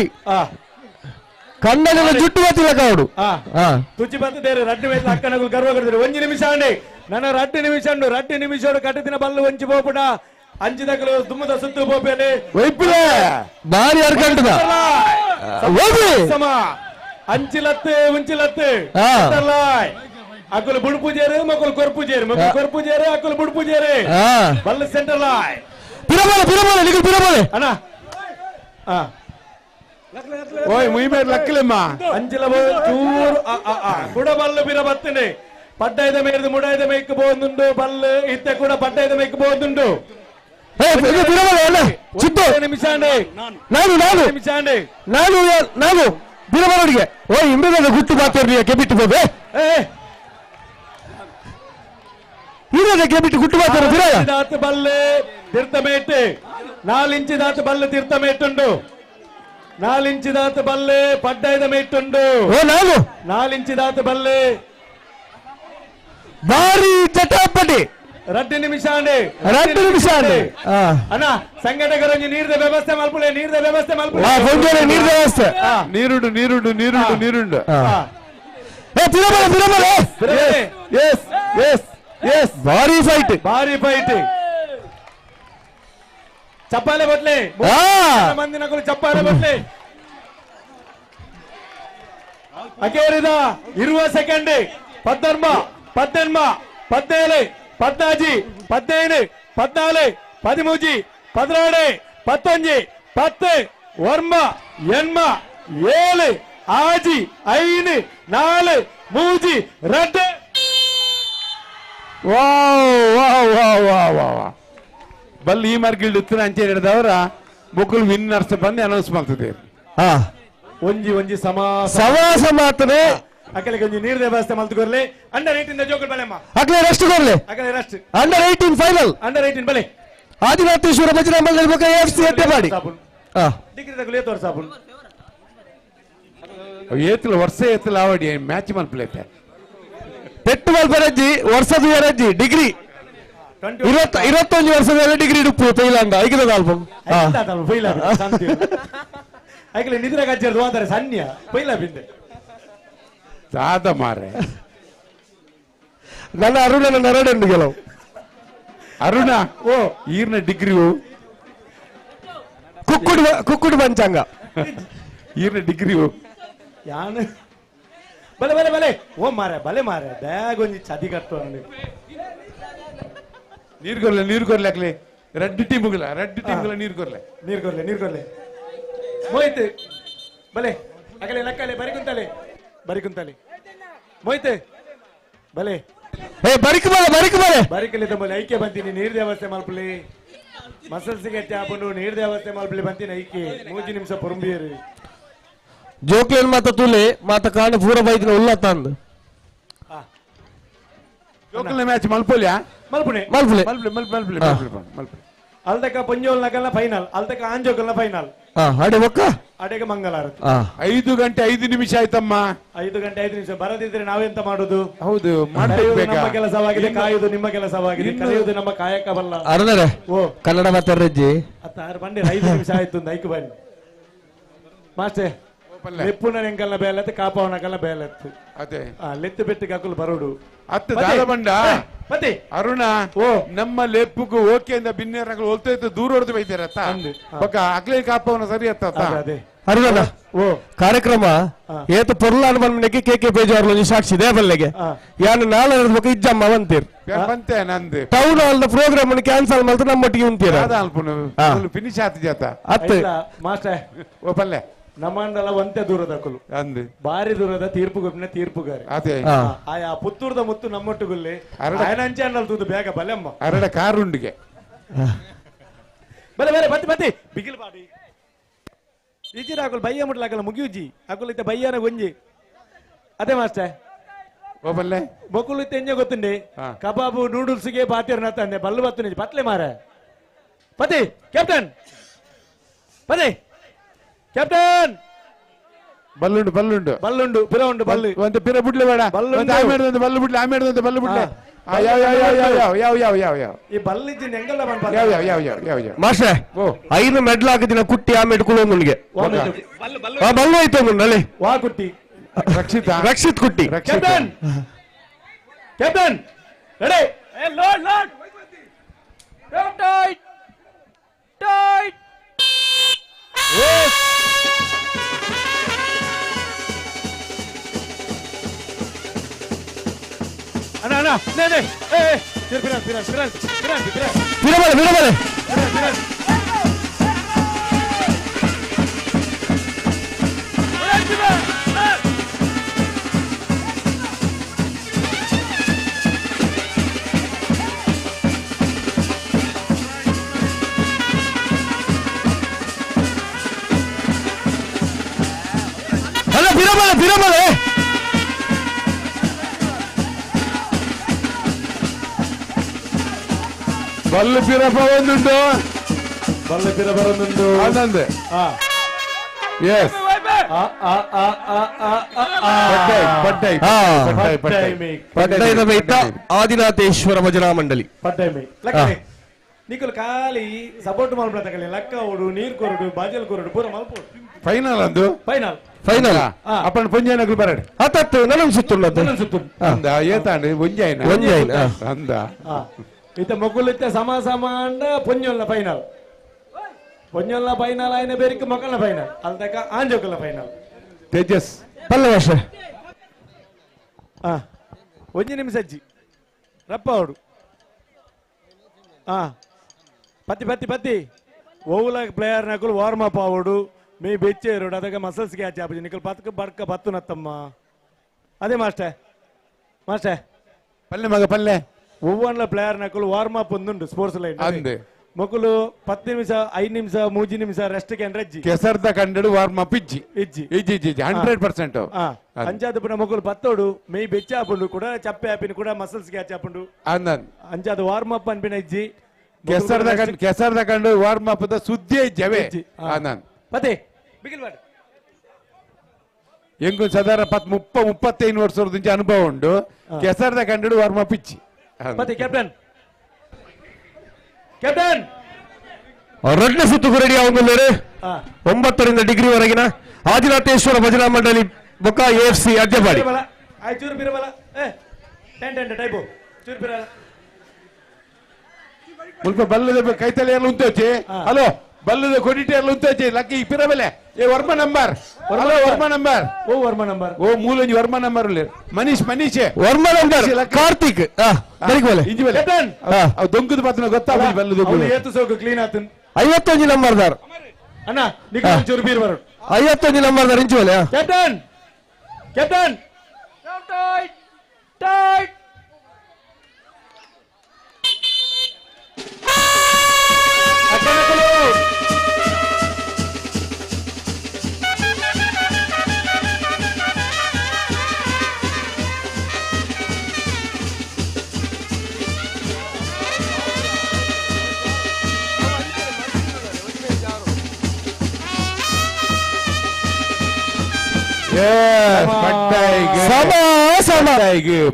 ಕಣ್ಣನ ಜುಟ್ಟು ಬತ್ತಿಲ್ಲ ಕಾವಡು ತುಚಿ ಬತ್ತದೇರು ರಡ್ಡು ಮೇತ್ಲ ಅಕ್ಕನಗುಲು ಗರ್ವ ಕಡ್ದಿರು ಒಂಜಿ ನಿಮಿಷ ಅಂಡಿ ನನ್ನ ರಡ್ಡು ನಿಮಿಷ ಉಂಡು ರಡ್ಡು ನಿಮಿಷ ಕಟ್ಟದಿನ ಬಲ್ಲು ಒಂಚಿ ಪೋಪುಡ ಅಂಚಿದಕಲು ದುಮ್ಮದ ಸುತ್ತು ಬೋಪೇನೆ ವೈಪುಲೆ ಬಾರಿ ಅರ್ಕಂಟದ ಹೋಗಿ ಸಮ ಅಂಚಿಲತ್ತು ಉಂಚಿಲತ್ತು ಆ. ಅಕುಲು ಬುಡ್ಪುಜೇರು ಮಕ್ಕಳು ಕೊರ್ಪುಜೇರು ಮಕ್ಕಳು ಕೊರ್ಪುಜೇರು ಅಕುಲು ಬುಡ್ಪುಜೇರು ಆ. ಬಲ್ಲ ಸೆಂಟರ್ ಲಾಯ್ ಪಿರಬೋಲೆ ಪಿರಬೋಲೆ ನಿಗಲ್ ಪಿರಬೋಲೆ ಅಣ್ಣ ಆ. ಓಯ್ ಮುಯ್ಮೇರ್ ಲಕ್ಕಲೆಮ್ಮ ಅಂಚಿಲ ಚೂರು ಆ, ಆ, ಆ. ಕೂಡ ಬಲ್ಲು ಬಿರ ಬತ್ತನೆ ಪಡ್ಡೈದ ಮೇರ್ದು ಮುಡೈದ ಮೇಕ್ ಬೋಂದುಂಡು ಬಲ್ಲು ಇತ್ತೆ ಕೂಡ ಪಡ್ಡೈದ ಮೇಕ್ ಬೋಂದುಂಡು ಪಿರಬೋಲೆ ಅಲ್ಲ ಚಿತ್ತು ನಿಮಿಷ ನಾನು ನಾನು ನಿಮಿಷ ನಾನು ನಾನು ಬಿರಬೋಲಡಿಗೆ ಓ ಇಂಬೆದ ಗುಟ್ಟು ಬಾತೇರ್ನಿ ಕೆಬಿಟ್ಟು ಬೋಬೆ ಇರದ ಕೆಬಿಟ್ಟು ಗುಟ್ಟು ಬಾತೇರು ಬಿರಾಯ ದಾತು ಬಲ್ಲೆ ತೀರ್ಥಮೇಟೆ 4 ಇಂಚು ದಾತು ಬಲ್ಲೆ ತೀರ್ಥಮೇಟುಂಡು 4 ಇಂಚು ದಾತು ಬಲ್ಲೆ ಪಡ್ಡೈದ ಮೇಟುಂಡು ಓ ನಾನು 4 ಇಂಚು ದಾತು ಬಲ್ಲೆ ಬಾರಿ ಚಟಾಪಟಿ 2 ನಿಮಿಷ 2 ನಿಮಿಷ ಅಣ್ಣ ಸಂಘಟಕರೊಂಜಿ ನೀರ್ದ ವ್ಯವಸ್ಥೆ ಮಲ್ಪುಲೆ ನೀರ್ದ ವ್ಯವಸ್ಥೆ ಮಲ್ಪುಲೆ ಆ, ಕೊಂಜೋಲೆ ನೀರ್ದ ವ್ಯವಸ್ಥೆ. ನೀರುಂಡು ನೀರುಂಡು ನೀರುಂಡು ನೀರುಂಡು ಏ ಪಿರಬೋಲೆ ಪಿರಬೋಲೆ S S S ಭಾರಿ ಫೈಟ್ ಭಾರಿ ಫೈಟ್ ಚಪ್ಪಾಳೆ ಬಟ್ಲೆ ಆ. ಮಂದಿ ನಕಲು ಚಪ್ಪಾಳೆ ಬಟ್ಲೆ ಅಕೇರಿದ 20 second 19 18 17 14 15 14 13 14 19 10 9 8 7 6 5 4 3 2 wow wow wow wow wow ಬಲ್ ಈ ಮಾರ್ಗಿಲ್ಡ್ ಉತ್ತರ ಅಂಚೆ ಹಿಡಿದವರ ಮುಕುಲ್ ವಿನ್ನರ್ಸ್ ಬಂದು ಅನೌನ್ಸ್ ಮಾಡ್ತಿದ್ದೀರಿ ಹಾ ಒಂಜಿ ಒಂಜಿ ಸಮ ಸವಾಸ ಮಾತನೆ ಅಕಲಿಗೆ ಒಂಜಿ ನೀರ್ದ ವ್ಯವಸ್ಥೆ ಮಲ್ತುಕೊರ್ಲೆ under 18 ಜೋಕುಲ್ ಬಲೆಮ್ಮ ಅಕ್ಲೆ rest ಕೊರ್ಲೆ ಅಕಲೆ rest under 18 final under 18 ಬಲೆ ಆದಿನಾಥೇಶ್ವರ ಭಜನಾ ಮಂಡಳಿ ಬೊಕ್ಕ ಎಫ್ ಸಿ ಅಡ್ಡೆಪಾಡಿ ಹಾ ಡಿಗ್ರಿ ತಗುಲೇ ತೋರ್ಸಾಪುನ್ ಏತಲ ವರ್ಷ ಏತಲ ಆವಡಿ ಮ್ಯಾಚ್ ಮಲ್ಪಲೈತೆ ಪೆಟ್ಟು ಮಲ್ಪರಜ್ಜಿ ವರ್ಷದ ಎರಜ್ಜಿ ಡಿಗ್ರಿ 21 ವರ್ಷದ ಡಿಗ್ರಿ ಡುಪ್ಪು ಪೈಲಾಂಡ ಐಕದ ಆಲ್ಬಮ್ ಪೈಲ ಐಕಲೆ ನಿದ್ರೆ ಕಚ್ಚೇರ್ದು ವಾದರೆ ಸನ್ಯ ಪೈಲ ಬಿಂದೆ ದಾದ ಮಾರೆ ನನ್ನ ಅರುಣನ ನರಡೆಂದು ಗೆಲವು ಅರುಣ ಓ ಈರ್ನ ಡಿಗ್ರಿ ಕುಕ್ಕುಡು ಕುಕ್ಕುಡು ಪಂಚಾಂಗ ಈರ್ನ ಡಿಗ್ರಿ ಯಾನು ಬಲೆ ಬಲೆ ಬಲೆ ಓ ಮಾರೆ ಬಲೆ ಮಾರೆ ಬ್ಯಾಗ್ ಒಂಜಿ ಚದಿ ಕಟ್ಟು ನೀರು ಕೊರ್ಲೆ ನೀರು ಕೊರ್ಲೆ ಹಾಕ್ಲಿ ರೆಡ್ ಟೀಮ್ಗಳ ರೆಡ್ ಟೀಮ್ಗಳ ನೀರು ಕೊರ್ಲೆ ನೀರು ಕೊರ್ಲೆ ನೀರು ಕೊರ್ಲೆ ಮೋಯ್ತು ಬಲೆ ಅಗಲೆ ಲಕ್ಕಲೆ ಬರಿ ಕುಂತಲೆ ಬರಿ ಕುಂತಲೆ ಮೋಯ್ತು ಬಲೆ ಏ ಬರಿಕ್ ಬಲೆ ಬರಿಕ್ ಬಲೆ ಬರಿಕಲಿ ತಂಬಲೆ ಐಕೆ ಬಂತೀನಿ ನೀರ್ ದೇವಸ್ಥೆ ಮಲ್ಪಲಿ ಮಸಲ್ಸ್ ಗಟ್ಟಿ ಹಾಕೊಂಡು ನೀರ್ ದೇವಸ್ಥೆ ಮಲ್ಪಲಿ ಬಂತೀನಿ ಐಕೆ 3 ನಿಮಿಷ ಪೊರಂಬಿಯರು ಜೋಕ್ಲೇನ್ ಮಾತ ತುಲೆ ಮಾತ ಕಾಣ ಪೂರ ಬೈದಿನ ಉಲ್ಲ ತಂದು ಜೋಕ್ಲೆ ಮ್ಯಾಚ್ ಮಲ್ಪೊಲ್ಯಾ ಮಲ್ಪುಣೆ ಮಲ್ಪುಲೆ. ಮಲ್ಪಲೆ ಮಲ್ಪಲೆ ಮಲ್ಪಲೆ ಮಲ್ಪಲೆ ಅಲ್ದಕ ಪೊಂಜೋಲ್ ನಗಲ್ನ ಫೈನಲ್ ಅಲ್ದಕ ಆಂಜೋಕಲ್ನ ಫೈನಲ್ ಹಾ ಅಡೆ ಬೊಕ್ಕ ಅಡೆಗೆ ಮಂಗಲಾರತಿ 5 ಗಂಟೆ 5 ನಿಮಿಷ ಆಯ್ತಮ್ಮ 5 ಗಂಟೆ 5 ನಿಮಿಷ ಬರದಿದ್ರೆ ನಾವೆಂತ ಮಾಡುದು ಹೌದು ಕರೆಯುವುದು ನಮ್ಮ ಕೆಲಸವಾಗಿದೆ, ಕಾಯುವುದು ನಿಮ್ಮ ಕೆಲಸವಾಗಿದೆ, ಕರೆಯುವುದು ನಮ್ಮ ಕಾಯಕವಲ್ಲ. ಅರುಣರೇ ಓ ಕನ್ನಡ ಮಾತಾಡ್ರಜ್ಜಿ ಅತ್ತ ಆರು ಬಂಡಿ 5 ನಿಮಿಷ ಆಯ್ತು ಒಂದು ಐಕು ಬನ್ನಿ ಮಾಸ್ಟರ್ ಲೆಪ್ಪುನ ಎಂಕಲ್ನ ಬೇಲತ್ತು ಕಾಪವನಕಲ್ನ ಬೇಲತ್ತು ಅದೇ ಲೆತ್ತು ಬೆಟ್ಟು ಕಕ್ಕಲು ಬರೋಡು ಅತ್ತ ದಾದ ಬಂಡ ಮತ್ತೆ ಅರುಣ ಓ ನಮ್ಮ ಲೆಪ್ಪುಗು ಓಕೆ ಅಂದ ಬಿನ್ನೇರಗಳು ಹೋಲ್ತಾ ಇತ್ತು ದೂರ ಹೊಡೆದು ಬೈತಾರತ್ತ ಬೊಕ್ಕ ಅಗ್ಲೇ ಕಾಪವನ ಸರಿ ಅತ್ತ ಅದೇ ಅರುಣನ ಓ ಕಾರ್ಯಕ್ರಮ ಏತ ಪೊರ್ಲಾನ್ ಬಂದ್ಮೇಲೆ ಕೆ ಕೆ ಪೇಜಾರ್ಲು ಸಾಕ್ಷಿ ದೇವಲ್ಲೆಗೆ ಯಾನು ನಾಳೆ ಬೊಕ್ಕ ಇಜ್ಜಮ್ಮ ಬಂತೀರ್ ಬಂತೆ ನಂದು town hall program cancel ಮಾಡ್ತು ನಮ್ಮೊಟ್ಟಿಗೆ ಉಂತೀರ ಫಿನಿಶ್ ಆತ ಜಾತ ಅತ್ತೆ ಮಾಸ್ಟರ್ ಓ ಪಲ್ಲೆ ನಮ್ಮಂಡಲ ಒಂತೆ ದೂರದ ಕುಲು ಅಂದು ಬಾರಿ ದೂರದ ತೀರ್ಪು ಗೊಬ್ಬಿನ ತೀರ್ಪುಗಾರಿ ಅದೇ ಆಯಾ ಪುತ್ತೂರ್ದ ಮುತ್ತು ನಮ್ಮೊಟ್ಟುಗುಲ್ಲಿ ಆಯನಂಚೆ ಅನ್ನಲ್ ತೂದು ಬೇಗ ಬಲೆಮ್ಮ ಅರಡ ಕಾರುಂಡಿಗೆ ಬಲೆ ಬಲೆ ಬತ್ತಿ ಬತ್ತಿ ಬಿಗಿಲ್ ಬಾಡಿ ಇಜಿರ ಹಾಕಲು ಬಯ್ಯ ಮುಟ್ಲಾಕಲ್ಲ ಮುಗಿಯುಜಿ ಅಕುಲು ಇತ್ತ ಬಯ್ಯನ ಗೊಂಜಿ ಅದೇ ಮಾಸ್ಟರ್ ಓ ಬಲ್ಲೆ ಬೊಕ್ಕುಲು ಇತ್ತ ಎಂಜೆ ಗೊತ್ತುಂಡಿ ಕಬಾಬು ನೂಡಲ್ಸ್ಗೆ ಬಾತಿರ್ ತಂದೆ ಬಲ್ಲು ಬತ್ತು ಬತ್ಲೆ ಮಾರ ಪತಿ ಕ್ಯಾಪ್ಟನ್ ಪತಿ ಕ್ಯಾಪ್ಟನ್ ಬಲ್ಲುಂಡು ಬಲ್ಲುಂಡು ಬಲ್ಲುಂಡು ಪಿರ ಉಂಡು ಬಲ್ಲು ಒಂದು ಪಿರ ಬಿಡ್ಲೆ ಬೇಡ ಒಂದು ಆಮೇಲೆ ಒಂದು ಬಲ್ಲು ಬಿಡ್ಲೆ ಆಮೇಲೆ ಒಂದು ಬಲ್ಲು ಬಿಡ್ಲೆ ಯಾವ ಯಾವ ಯಾವ ಯಾವ ಯಾವ ಯಾವ ಯಾವ ಯಾವ ಈ ಬಲ್ಲಿಜ್ಜಿ ಎಂಗಲ್ಲ ಯಾವ ಯಾವ ಯಾವ ಯಾವ ಯಾವ ಯಾವ ಮಾಸ್ಟ್ರೆ 5 ಮೆಡ್ಲ್ ಹಾಕಿದಿನ ಕುಟ್ಟಿ ಆಮೇಲೆ ಕುಳೊಂದುನಿಗೆ ಬಲ್ಲು ಆಯ್ತು ಅಲ್ಲಿ ವಾ ಕುಟ್ಟಿ ರಕ್ಷಿತಾ ರಕ್ಷಿತ್ ಕುಟ್ಟಿ captain captain ready load load tight ನೇ ಏ ಪಿರ ಪಿರ ಪಿರ ಪಿರ ಪಿರ ಬಿರಬಲೆ ಬಿರಬಲೆ ಅಲ್ಲ ಬಿರಬಲೆ ಬಿರಬಲೆ ಬಲ್ಲು ಪಿರಪ ಒಂದುಂಡು ಬಲ್ಲು ಪಿರ ಬರೊಂದುಂಡು ಆನಂದ್ ಎಸ್ ಪಡ್ಡೈದ ಮೇತ ಆದಿನಾಥೇಶ್ವರ ಭಜನಾ ಮಂಡಳಿ ಪಡ್ಡೈ ಮೇ ಲಕ್ಕನೆ ನಿಕುಲ್ ಖಾಲಿ ಸಪೋರ್ಟ್ ಮಲ್ಪಡ ತಕಲಿ ಲಕ್ಕ ಓಡು ನೀರ್ ಕೊರಡು ಬಾಜಲ್ ಕೊರಡು ಪೂರ ಮಲ್ಪೋಡು ಫೈನಲ್ ಅಂದು ಫೈನಲ್ ಫೈನಲ್ ಅಪ್ಪನ ಪೊಂಜಾಯನಗಳು ಬರಡು ಅತ್ತತ್ತು ನನಗೆ ಸುತ್ತುಂಡದ್ದು ನನಗೆ ಸುತ್ತುಂಡು ಅಂದ ಏತಾಂಡು ಒಂಜಾಯಿನ ಒಂಜಾಯಿನ, ಆ. ಅಂದ ಇತ್ತ ಮೊಗುಲಿತ್ತ ಸಮ ಸಮ ಅಂಡ ಪೊಂಜೊಲ್ಲ ಫೈನಲ್ ಪೊಂಜೊಲ್ಲ ಫೈನಲ್ ಆಯ್ನ ಬೇರಿಕ್ ಮೊಕಲ್ನ ಫೈನಲ್ ಅಲ್ದಕ ಆಂಜೋಕಲ್ಲ ಫೈನಲ್ ತೇಜಸ್ ಪಲ್ಲವ ಒಂಜಿ ನಿಮಿಷ ಅಜ್ಜಿ ರಪ್ಪ ಅವಡು ಪತ್ತಿ ಪತ್ತಿ ಪತ್ತಿ ಓವುಲ ಪ್ಲೇಯರ್ ನಕುಲು ವಾರ್ಮ್ ಅಪ್ ಆವಡು ಮೀ ಬೆಚ್ಚೇರುಡು ಅದಕ್ಕೆ ಮಸಲ್ಸ್ ಕ್ಯಾಚ್ ಆಪುಜಿ ನಿಕಲ್ ಪತ್ಕ ಬಡ್ಕ ಬತ್ತು ನತ್ತಮ್ಮ ಅದೇ ಮಾಸ್ಟರ್ ಮಾಸ್ಟರ್ ಪಲ್ಲೆ ಮಗ ಪಲ್ಲೆ ಒವ್ವನ್ಲ ಪ್ಲೇಯರ್ ನಕುಲು ವಾರ್ಮ್ ಅಪ್ ಒಂದುಂಡು ಸ್ಪೋರ್ಟ್ಸ್ ಲೈನ್ ಅಂದೆ. ಮೊಕುಲು 10 ನಿಮಿಷ 5 ನಿಮಿಷ 3 ನಿಮಿಷ ರೆಸ್ಟ್ ಕೆಂಡ್ರೆ ಅಜ್ಜಿ ಕೆಸರ್ದ ಕಂಡಡು ವಾರ್ಮ್ ಅಪ್ ಇಜ್ಜಿ ಇಜ್ಜಿ ಇಜ್ಜಿ ಇಜ್ಜಿ ಇಜ್ಜಿ 100% ಅಂಚಾದ ಪುನ ಮೊಕುಲು ಪತ್ತೋಡು ಮೇ ಬೆಚ್ಚ ಆಪುಂಡು ಕೂಡ ಚಪ್ಪೆ ಆಪಿನ ಕೂಡ ಮಸಲ್ಸ್ ಕ್ಯಾಚ್ ಆಪುಂಡು ಅಂದನ್ ಅಂಚಾದ ವಾರ್ಮ್ ಅಪ್ ಅನ್ಪಿನ ಇಜ್ಜಿ ಕೆಸರ್ದ ಕಂಡು ಕೆಸರ್ದ ಕಂಡು ವಾರ್ಮ್ ಅಪ್ the ಸುದ್ದಿ ಇಜ್ಜವೇ ಆನಂದ್ ಪತ್ತೆ ಬಿಗಿಲ್ ಬಾಡ್ ಎಂಗು ಸಾಧಾರಣ 35 ವರ್ಷದ ಅನುಭವ ಉಂಡು ಕೆಸರ್ದ ಕಂಡು ವಾರ್ಮ್ ಅಪ್ ಇಜ್ಜಿ ಪತ್ತೆ ಕ್ಯಾಪ್ಟನ್ ಕ್ಯಾಪ್ಟನ್ ರಡ್ಡ ಸುತ್ತುಕು ರೆಡಿ ಆಗುಂದರೆ 9ರಿಂದ ಡಿಗ್ರಿವರೆಗಿನ ಆದಿನಾಥೇಶ್ವರ ಭಜನಾ ಮಂಡಳಿ ಬೊಕ್ಕ ಎಫ್ ಸಿ ಅದ್ಯಪಾಡಿ ಚೂರು ಬಿರಬಲ ಏ ten ten type ಚೂರು ಬಿರಬಲ ಮುಲ್ಪ ಬಲ್ಲದ ಕೈತಲೆ ಎಲ್ಲ ಉಂತೋಚಿ ಹಲೋ ಬಲ್ಲದ ಕೊಡಿಟೆ ಎಲ್ಲ ಉಂತೋಚಿ ಲಕ್ಕಿ ಪಿರಬಲೆ ಏ Varma number hello Varma number ಓ ವರ್ಮ ನಂಬರ್ ಓ ಮೂಲಂಜಿ ವರ್ಮ ನಂಬರ್ ಮನೀಶ್ ಮನೀಶ್ ವರ್ಮ ನಂಬರ್ ಕಾರ್ತಿಕ್ ಇಂಜಿ ಬಲೆ ಅವ್ ದೊಂಕದ ಪಾತ್ರ ಗೊತ್ತಾಗ ಬಲ್ಲದ ಏತು ಸೋಕು ಕ್ಲೀನ್ ಆತನ್ 51 ನಂಬರ್ದಾರ್ ಅಣ್ಣ ನಿಖಿಲ್ ಚೂರು ಬೀರ್ ಬರೋಡು 51 ನಂಬರ್ದಾರ್ ಇಂಚು ಬಲೆ captain captain tight tight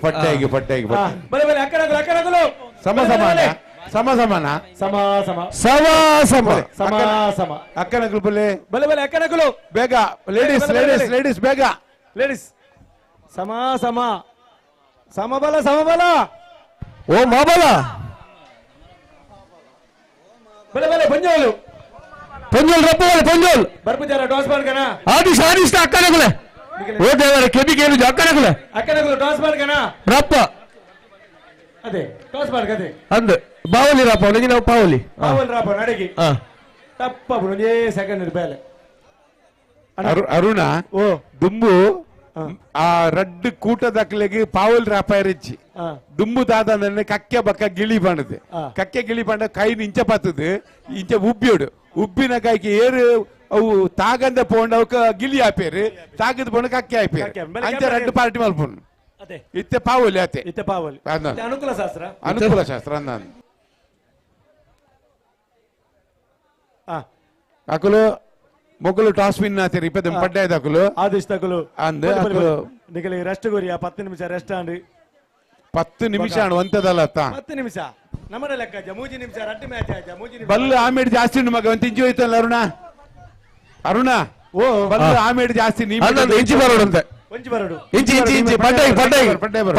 ಪಟ್ಟಾಯಿಗೆ ಪಟ್ಟಾಯಿಗೆ ಬಲೆ ಬಲೆ ಅಕ್ಕನಗಲು ಅಕ್ಕನಗಲು ಸಮ ಸಮಾನ ಸಮ ಸಮಾನ ಸಮ ಸಮ ಸಮ ಸಮ ಸಮ ಸಮ ಅಕ್ಕನಗಲು ಬಲೆ ಬಲೆ ಬಲೆ ಅಕ್ಕನಗಲು ಬೇಗ ladies ladies ladies ಬೇಗ ಲೇಡೀಸ್ ಸಮ ಸಮ ಸಮಬಲ ಸಮಬಲ ಓ ಮಾಬಲ ಬಲೆ ಬಲೆ ಪಂಜೋಲು ಪಂಜೋಲ್ ರಪ್ಪ ಬಲೆ ಪಂಜೋಲ್ ಬರ್ಪುಜಾರ ಟಾಸ್ ಮಾಡ್ಕಣ ಆದಿಶ್ ಆದಿಶ್ ಅಕ್ಕನಗುಲೆ ಓ ದೇವರ ಕೆಬಿಗೆ ಏನು ಅಕ್ಕನಗುಲೆ ಅಕ್ಕನಗುಲು ಟಾಸ್ ಮಾಡ್ಕಣ ರಪ್ಪ ಅದೇ ಟಾಸ್ ಮಾಡ್ಕ ಅದೇ ಅಂದ್ ಬಾವಲಿ ರಾಪ ಅವನಿಗೆ ನಾವು ಪಾವಲಿ ಪಾವಲಿ ರಾಪ ನಡಗಿ ತಪ್ಪ ಒಂದೇ ಸೆಕೆಂಡ್ ಬೇಲೆ ಅರುಣ ಓ ದುಂಬು ಆ ರಡ್ಡು ಕೂಟದಕ್ಲೆಗೆ ಪಾವಲ್ ರಾಪ ಇರಿಚ್ಚಿ ದುಂಬು ದಾದ ಕಕ್ಕೆ ಬಕ್ಕ ಗಿಳಿ ಬಾಣದು ಕಕ್ಕೆ ಗಿಳಿ ಬಾಂಡ ಕೈ ಇಂಚ ಪತ್ತದು ಇಂಚ ಉಬ್ಬಿಯೋಡು ಉಬ್ಬಿನ ಕಾಯ್ಗೆ ಏರು ಅವು ತಾಗಂದ ಪೋಂಡ ಅವಕ್ಕ ಗಿಳಿ ಆಪೇರು ತಾಗದ ಪೋಂಡ ಕಕ್ಕೆ ಆಪೇರು ಅಂಚ ರಡ್ಡು ಪಾರ್ಟಿ ಮಲ್ಪುನ್ ಇತ್ತೆ ಪಾವಲಿ ಆತೆ ಇತ್ತೆ ಪಾವಲಿ ಅನುಕೂಲ ಶಾಸ್ತ್ರ ಅನುಕೂಲ ಶಾಸ್ತ್ರ ಅಂದ ಅಕುಲು ಮೊಕಲು ಟಾಸ್ ವಿನ್ ಆತೀರಿ ಇಪ್ಪತ್ತು ಪಡ್ಡಾಯ್ದ ಅಕುಲು ಆದಿಶ್ ತಕುಲು ಅಂದ್ ಅಕುಲು ನಿಕಲಿ ರೆಸ್ಟ್ ಗುರಿಯ 10 ನಿಮಿಷ ರೆಸ್ಟ್ ಆಂಡ್ 10 ನಿಮಿಷ ಅಣ್ಣ ಒಂತದಲ್ಲ 10 ನಿಮಿಷ ನಮ್ಮಡ ಲೆಕ್ಕ ಮೂಜಿ ನಿಮಿಷ ರಡ್ಡು ಮ್ಯಾಚ್ ಆಯ್ತಾ ಮೂಜಿ ನಿಮಿಷ ಬಲ್ಲು ಆಮೇಲೆ ಜಾಸ್ತಿ ಉಂಟು ಮಗ ಒಂದು ಇಂಚು ಹೋಯ್ತಲ್ಲ ಅರುಣ ಅರುಣ ಓ ಬಲ್ಲು ಆಮೇಲೆ ಜಾಸ್ತಿ ನೀ ಇಂಚು ಬರೋಡು ಅಂತೆ ಒಂಚು ಬರೋಡು ಇಂಚು ಇಂಚು ಇಂಚು ಪಡ್ಡಾಯಿ ಪಡ್ಡಾಯಿ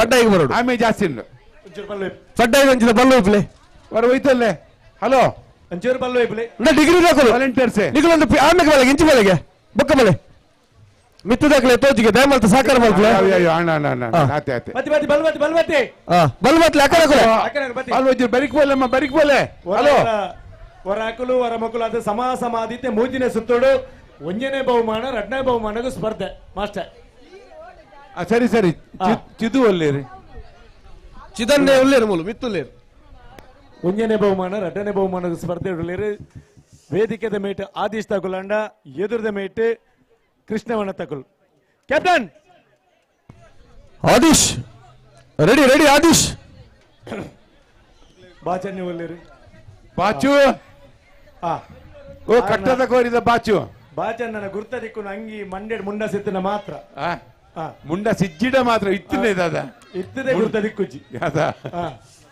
ಪಡ್ಡಾಯಿಗೆ ಬರೋಡು ಆಮೇಲೆ ಜಾಸ್ತಿ ಉಂಟು ಒಂಚೂರು ಬಲ್ಲು ಪಡ್ಡಾಯಿ ಒಂಚಿನ ಬಲ್ಲು ಇಪ್ಲೆ ಬರ ಹೋಯ್ತಲ್ಲೇ ಹಲೋ ಒಂಚೂರು ಬಲ್ಲು ಇಪ್ಲೆ ಡಿಗ್ರಿ ಹಾಕೋದು ವಾಲಂಟಿಯರ್ಸ್ ನಿಕಲೊಂದು ಆಮೇಲೆ ಬಲೆಗೆ ಇಂಚು ಬಲೆಗೆ ಬೊಕ್ಕ ಬಲೆ ಮಿತ್ತದಾಕಲೆ ತೋಜಿಗೆ ದಯಮಲ್ತ ಸಾಕಾರ ಮಲ್ಪಲೆ ಅಣ್ಣ ಅಣ್ಣ ಅಣ್ಣ ಆತೆ ಆತೆ ಬತ್ತಿ ಬತ್ತಿ ಬಲ್ಬತ್ತಿ ಬಲ್ಬತ್ತಿ ಬಲ್ಬತ್ಲೆ ಅಕ್ಕನ ಕುಲೆ ಬಲ್ಬತ್ತಿ ಬರಿಕ್ ಬೋಲೆ ಬರಿಕ್ ಬೋಲೆ ಹಲೋ ಹೊರ ಹೊರ ಮಕ್ಕಳು ಅದು ಸಮ ಸಮಾಧಿತೆ ಮೂಜಿನ ಸುತ್ತೋಡು ಒಂಜನೇ ಬಹುಮಾನ ಎರಡನೇ ಬಹುಮಾನಗೂ ಸ್ಪರ್ಧೆ ಮಾಸ್ಟರ್. ಸರಿ ಸರಿ ಚಿದು ಒಲ್ಲೇರಿ ಚಿದನ್ನೇ ಒಲ್ಲೇರು ಮೂಲು ಮಿತ್ತುಲ್ಲೇರು ಒಂಜನೇ ಬಹುಮಾನ ಎರಡನೇ ಬಹುಮಾನದ ಸ್ಪರ್ಧೆ ಉಳ್ಳೇರು. ವೇದಿಕೆದ ಮೇಟ್ ಆದಿಶ್ ತಗುಲಂಡ ಎದುರದ ಮೇಟ್ ಕೃಷ್ಣವಣ ತಗುಲ್. Captain Adish ready ready Adish ಬಾಚನ್ನಿ ಒಲ್ಲೇರಿ ಬಾಚು ಓ ಕಟ್ಟದ ಕೋರಿದ ಬಾಚು ಬಾಚಣ್ಣನ ಗುರ್ತ ದಿಕ್ಕು ಅಂಗಿ ಮಂಡ್ಯಡ್ ಮುಂಡ ಸಿತ್ತಿನ ಮಾತ್ರ ಮುಂಡ ಸಿಜ್ಜಿಡ ಮಾತ್ರ ಇತ್ತನೇ ದಾದ ಇತ್ತದೆ ಗುರ್ತ ದಿಕ್ಕುಜ್ಜಿ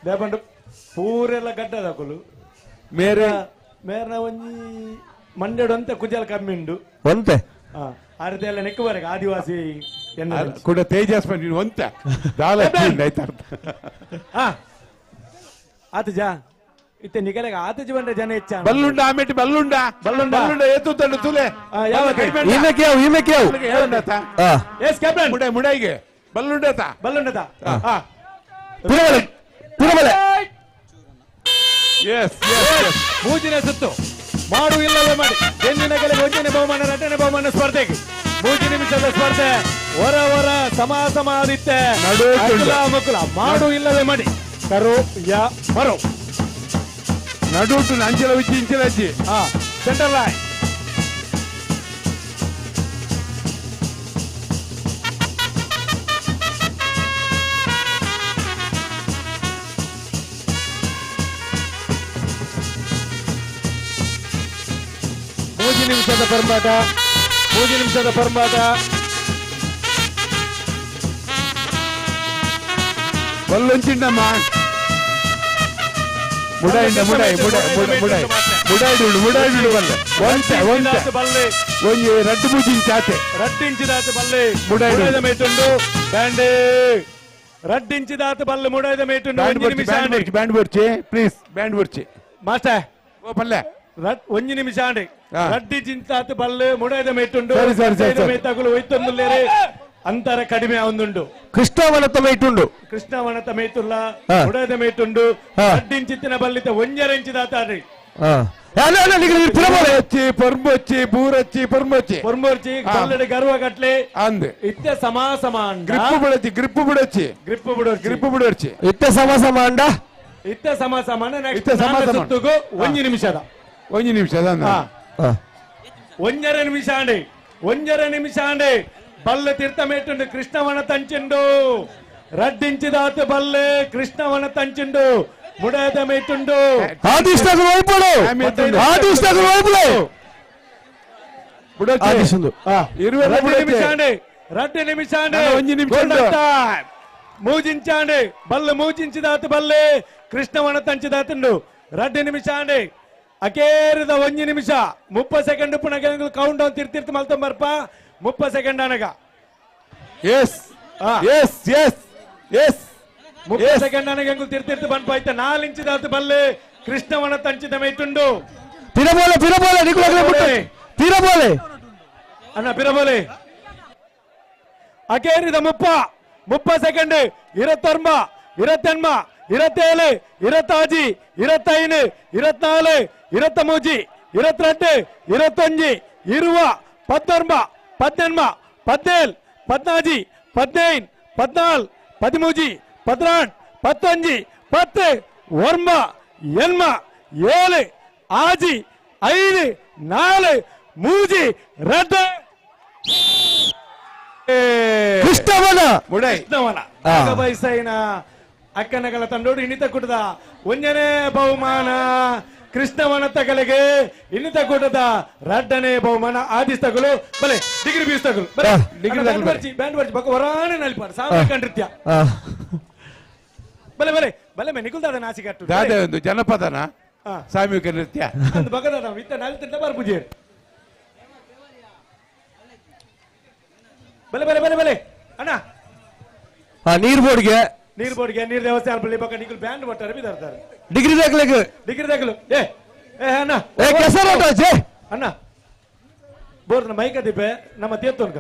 ದೇಪಂಡು ಪೂರೆಲ್ಲ ಗಡ್ಡದ ಮೇರೆ ಮೇರ್ನ ಒಂಜಿ ಮಂಡ್ಯಡು ಅಂತ ಕುಜಲ್ ಕಮ್ಮಿ ಉಂಡು ಒಂತೆ ಅರ್ಧ ಎಲ್ಲ ನೆಕ್ಕುವರೆಗೆ ಆದಿವಾಸಿ ಕೂಡ ತೇಜಸ್ ನೀನು ಒಂತೆ ದಾಲ ಆತಜ ಇತ್ತೆ ನಿಗಲೆಗ ಆತಜ ಬಂದ್ರೆ ಜನ ಹೆಚ್ಚ ಬಲ್ಲುಂಡ ಆಮೇಲೆ ಬಲ್ಲುಂಡ ಬಲ್ಲುಂಡ ಬಲ್ಲುಂಡ ಏತು ತಂಡು ತುಲೆ ಎಸ್ ಕ್ಯಾಪ್ಟನ್ ಮುಡೈ ಮುಡೈಗೆ ಬಲ್ಲುಂಡತ ಬಲ್ಲುಂಡತ ಎಸ್ ಎಸ್ ಮೂಜಿನ ಸುತ್ತು ಮಾಡು ಇಲ್ಲವೇ ಮಾಡಿ ಎಂದಿನ ಗೆಲುವು ಒಂದನೇ ಬಹುಮಾನ ಎರಡನೇ ಬಹುಮಾನ ಸ್ಪರ್ಧೆಗೆ ಮೂರು ನಿಮಿಷದ ಸ್ಪರ್ಧೆ ಹೊರ ಹೊರ ಸಮ ಸಮಾದಿತ್ತೆ ಮುಕುಲ ಮಾಡು ಇಲ್ಲವೇ ಮಾಡಿ ಕರು ಯ ಮರು ನಡುಟು ಅಂಚಲ ವಿಚ್ಚಿ ಇಂಚಲ ಅಜ್ಜಿ ಸೆಂಟರ್ ಲೈನ್ ಮೂರು ನಿಮಿಷದ ಪರಂಬಾಟ 3 ನಿಮಿಷದ ಪರಂಬಾಟ ಬಲ್ಲೊಂಚಿಂಡಮ್ಮ ಮುಡಾయింಡ ಮುಡಾಯಿ ಮುಡಾಯಿ ಮುಡಾಯಿ ಮುಡಾಯಿಡು ಮುಡಾಯಿಡು ಬಲ್ಲೆ ಒಂತೆ ಒಂತೆ ಬಲ್ಲೆ ಒಂಜಿ ರಡ್ಡು ಮೂಜಿಂಚಾತೆ ರಡ್ಡು ಇಂಚಿದಾತ ಬಲ್ಲೆ ಮುಡಾಯಿಡು ಮೇಟುಂಡು ಬ್ಯಾಂಡ್ ರಡ್ಡು ಇಂಚಿದಾತ ಬಲ್ಲೆ ಮುಡಾಯ್ದ ಮೇಟುಂಡು ಒಂದು ನಿಮಿಷ ಬ್ಯಾಂಡ್ ಬರ್ಚಿ ಪ್ಲೀಸ್ ಬ್ಯಾಂಡ್ ಬರ್ಚಿ ಮಾಸ್ಟರ್ ಓ ಬಲ್ಲೆ ಒಂಜಿ ನಿಮಿಷ ಅಂಡಿ ರಡ್ಡಿ ಜಿಂತಾತ ಬಲ್ಲೆ ಮುಡಾಯ್ದ ಮೇಟುಂಡು ಸರಿ ಸರಿ ಸರಿ ಮೇತಗುಲು ಒಯ್ತೊಂದುಲ್ಲೇರೆ ಅಂತರ ಕಡಿಮೆ ಒಂದುಂಡು ಕೃಷ್ಣವನತ ಮೇಟುಂಡು ಕೃಷ್ಣವನತ ಮೇತುಲ್ಲ ಮುಡಾಯ್ದ ಮೇಟುಂಡು ರಡ್ಡಿಂಚಿತ್ತಿನ ಬಲ್ಲಿತ ಒಂಜರ ಇಂಚಿದಾತ ಪೊರ್ಂಬೊಚ್ಚಿ ಬೂರಚ್ಚಿ ಪೊರ್ಂಬೊಚ್ಚಿ ಪೊರ್ಂಬೊಚ್ಚಿ ಬಲ್ಲಡೆ ಗರ್ವ ಕಟ್ಲೆ ಅಂದ್ ಇತ್ತೆ ಸಮ ಸಮ ಗ್ರಿಪ್ ಬಿಡಚ್ಚಿ ಗ್ರಿಪ್ ಬಿಡಚ್ಚಿ ಗ್ರಿಪ್ ಬಿಡೋರ್ಚಿ ಗ್ರಿಪ್ ಬಿಡೋರ್ಚಿ ಇತ್ತೆ ಸಮ ಸಮ ಅಂಡ ಇತ್ತೆ ಸಮ ಸಮ ಇತ್ತೆ ಸಮ ಸಮ ಸುತ್ತುಗು ಒಂಜಿ ನಿಮಿಷದ ಒಂಜಿ ನಿಮಿಷದ ಒಂಜರ ನಿಮಿಷ ಅಂಡಿ ಒಂಜರ ನಿಮಿಷ ಅಂಡಿ ಬಲ್ಲೆ ತೀರ್ಥ ಮೇಟುಂಡು ಕೃಷ್ಣವನ ತಂಚಿಂಡು ರಡ್ಡಿಂಚಿದಾತ ಬಲ್ಲೆ ಕೃಷ್ಣವನ ತಂಚಿಂಡು ಮುಡಾದ ಮೇಟುಂಡು ರಡ್ಡು ನಿಮಿಷ ಮೂಜಿಂಚಾಂಡಿ ಬಲ್ಲೆ ಮೂಜಿಂಚಿದಾತ ಬಲ್ಲೆ ಕೃಷ್ಣವನ ತಂಚಿದಾತುಂಡು ರಡ್ಡು ನಿಮಿಷ ಅಂಡಿ ಅಕೇರಿದ ಒಂಜಿ ನಿಮಿಷ 30 ಸೆಕೆಂಡ್ ಪುನಃ ಕೌಂಟ್ ಡೌನ್ ತಿರ್ತಿರ್ತು ಮಲ್ತೊಂಬರ್ಪ 30 ಸೆಕೆಂಡ್ ಅನಗ S S S S 30 second ಅನಗ ತಿರ್ತಿರ್ತು ಬನ್ಪ ಐತ 4 ಇಂಚಿದಾತು ಬಲ್ಲೆ ಕೃಷ್ಣವನ ತಂಚಿದ ಮೇಟುಂಡು ಪಿರಬೋಲೆ ಪಿರಬೋಲೆ ನಿಕುಲಗ್ಲೆ ಪಿರಬೋಲೆ ಅಣ್ಣ ಪಿರಬೋಲೆ ಅಕೇರಿದ 30 ಸೆಕೆಂಡ್ 29 28 27 26 25 24 23 22 21 20 19 18 17 14 15 14 13 14 15 10 9 8 7 6 5 4 3 2 ಕೃಷ್ಣವನ ಕೃಷ್ಣವನ ಬಯಸೈನ ಅಕ್ಕನಗಲ ತಂಡೋಡು ಇನ್ನಿತ ಕೂಟದ ಒಂಜನೇ ಬಹುಮಾನ ಕೃಷ್ಣವನ ತಗಲಿಗೆ ಇನ್ನಿತ ಕೂಟದ ರಡ್ಡನೇ ಬಹುಮಾನ ಆದಿಸ್ ತಗಲು ಬಲೆ ಡಿಗ್ರಿ ಬೀಸ್ ತಗಲು ಡಿಗ್ರಿ ಬರ್ಚಿ ಬ್ಯಾಂಡ್ ಬರ್ಚಿ ಬಕ್ಕ ಹೊರಾಣೆ ನಲಿಪಾರು ಸಾಮೂಹಿಕ ನೃತ್ಯ ಬಲೆ ಬಲೆ ಬಲೆ ಮೇ ನಿಕುಲ್ದಾದ ನಾಸಿ ಕಟ್ಟು ದಾದ ಒಂದು ಜನಪದನ ಸಾಮೂಹಿಕ ನೃತ್ಯ ಒಂದು ಬಗದಾದ ಇತ್ತ ನಲಿತ ಬಾರ್ ಪೂಜೆ ಬಲೆ ಬಲೆ ಬಲೆ ಬಲೆ ಅಣ್ಣ ನೀರ್ ಬೋರ್ಡ್ಗೆ ನೀರ್ ಬೋರ್ಡ್ಗೆ ನೀರ್ ದೇವಸ್ಥಾನ ಬಳಿ ಬಕ್ಕ ನಿಕುಲ್ ಬ್ಯಾಂಡ್ ಬಟ್ಟಾರೆ ಬಿದಾರ್ತಾರೆ ಡಿಗ್ರಿ ದಾಖಲೆಗೆ ಡಿಗ್ರಿ ದಾಖಲು ಏ ಏ ಅಣ್ಣ ಏ ಕೆಸರಾಟ ಜೆ ಅಣ್ಣ ಬೋರ್ನ ಮೈಕ ದಿಪ್ಪೆ ನಮ್ಮ ತೀರ್ಥನ್ಕ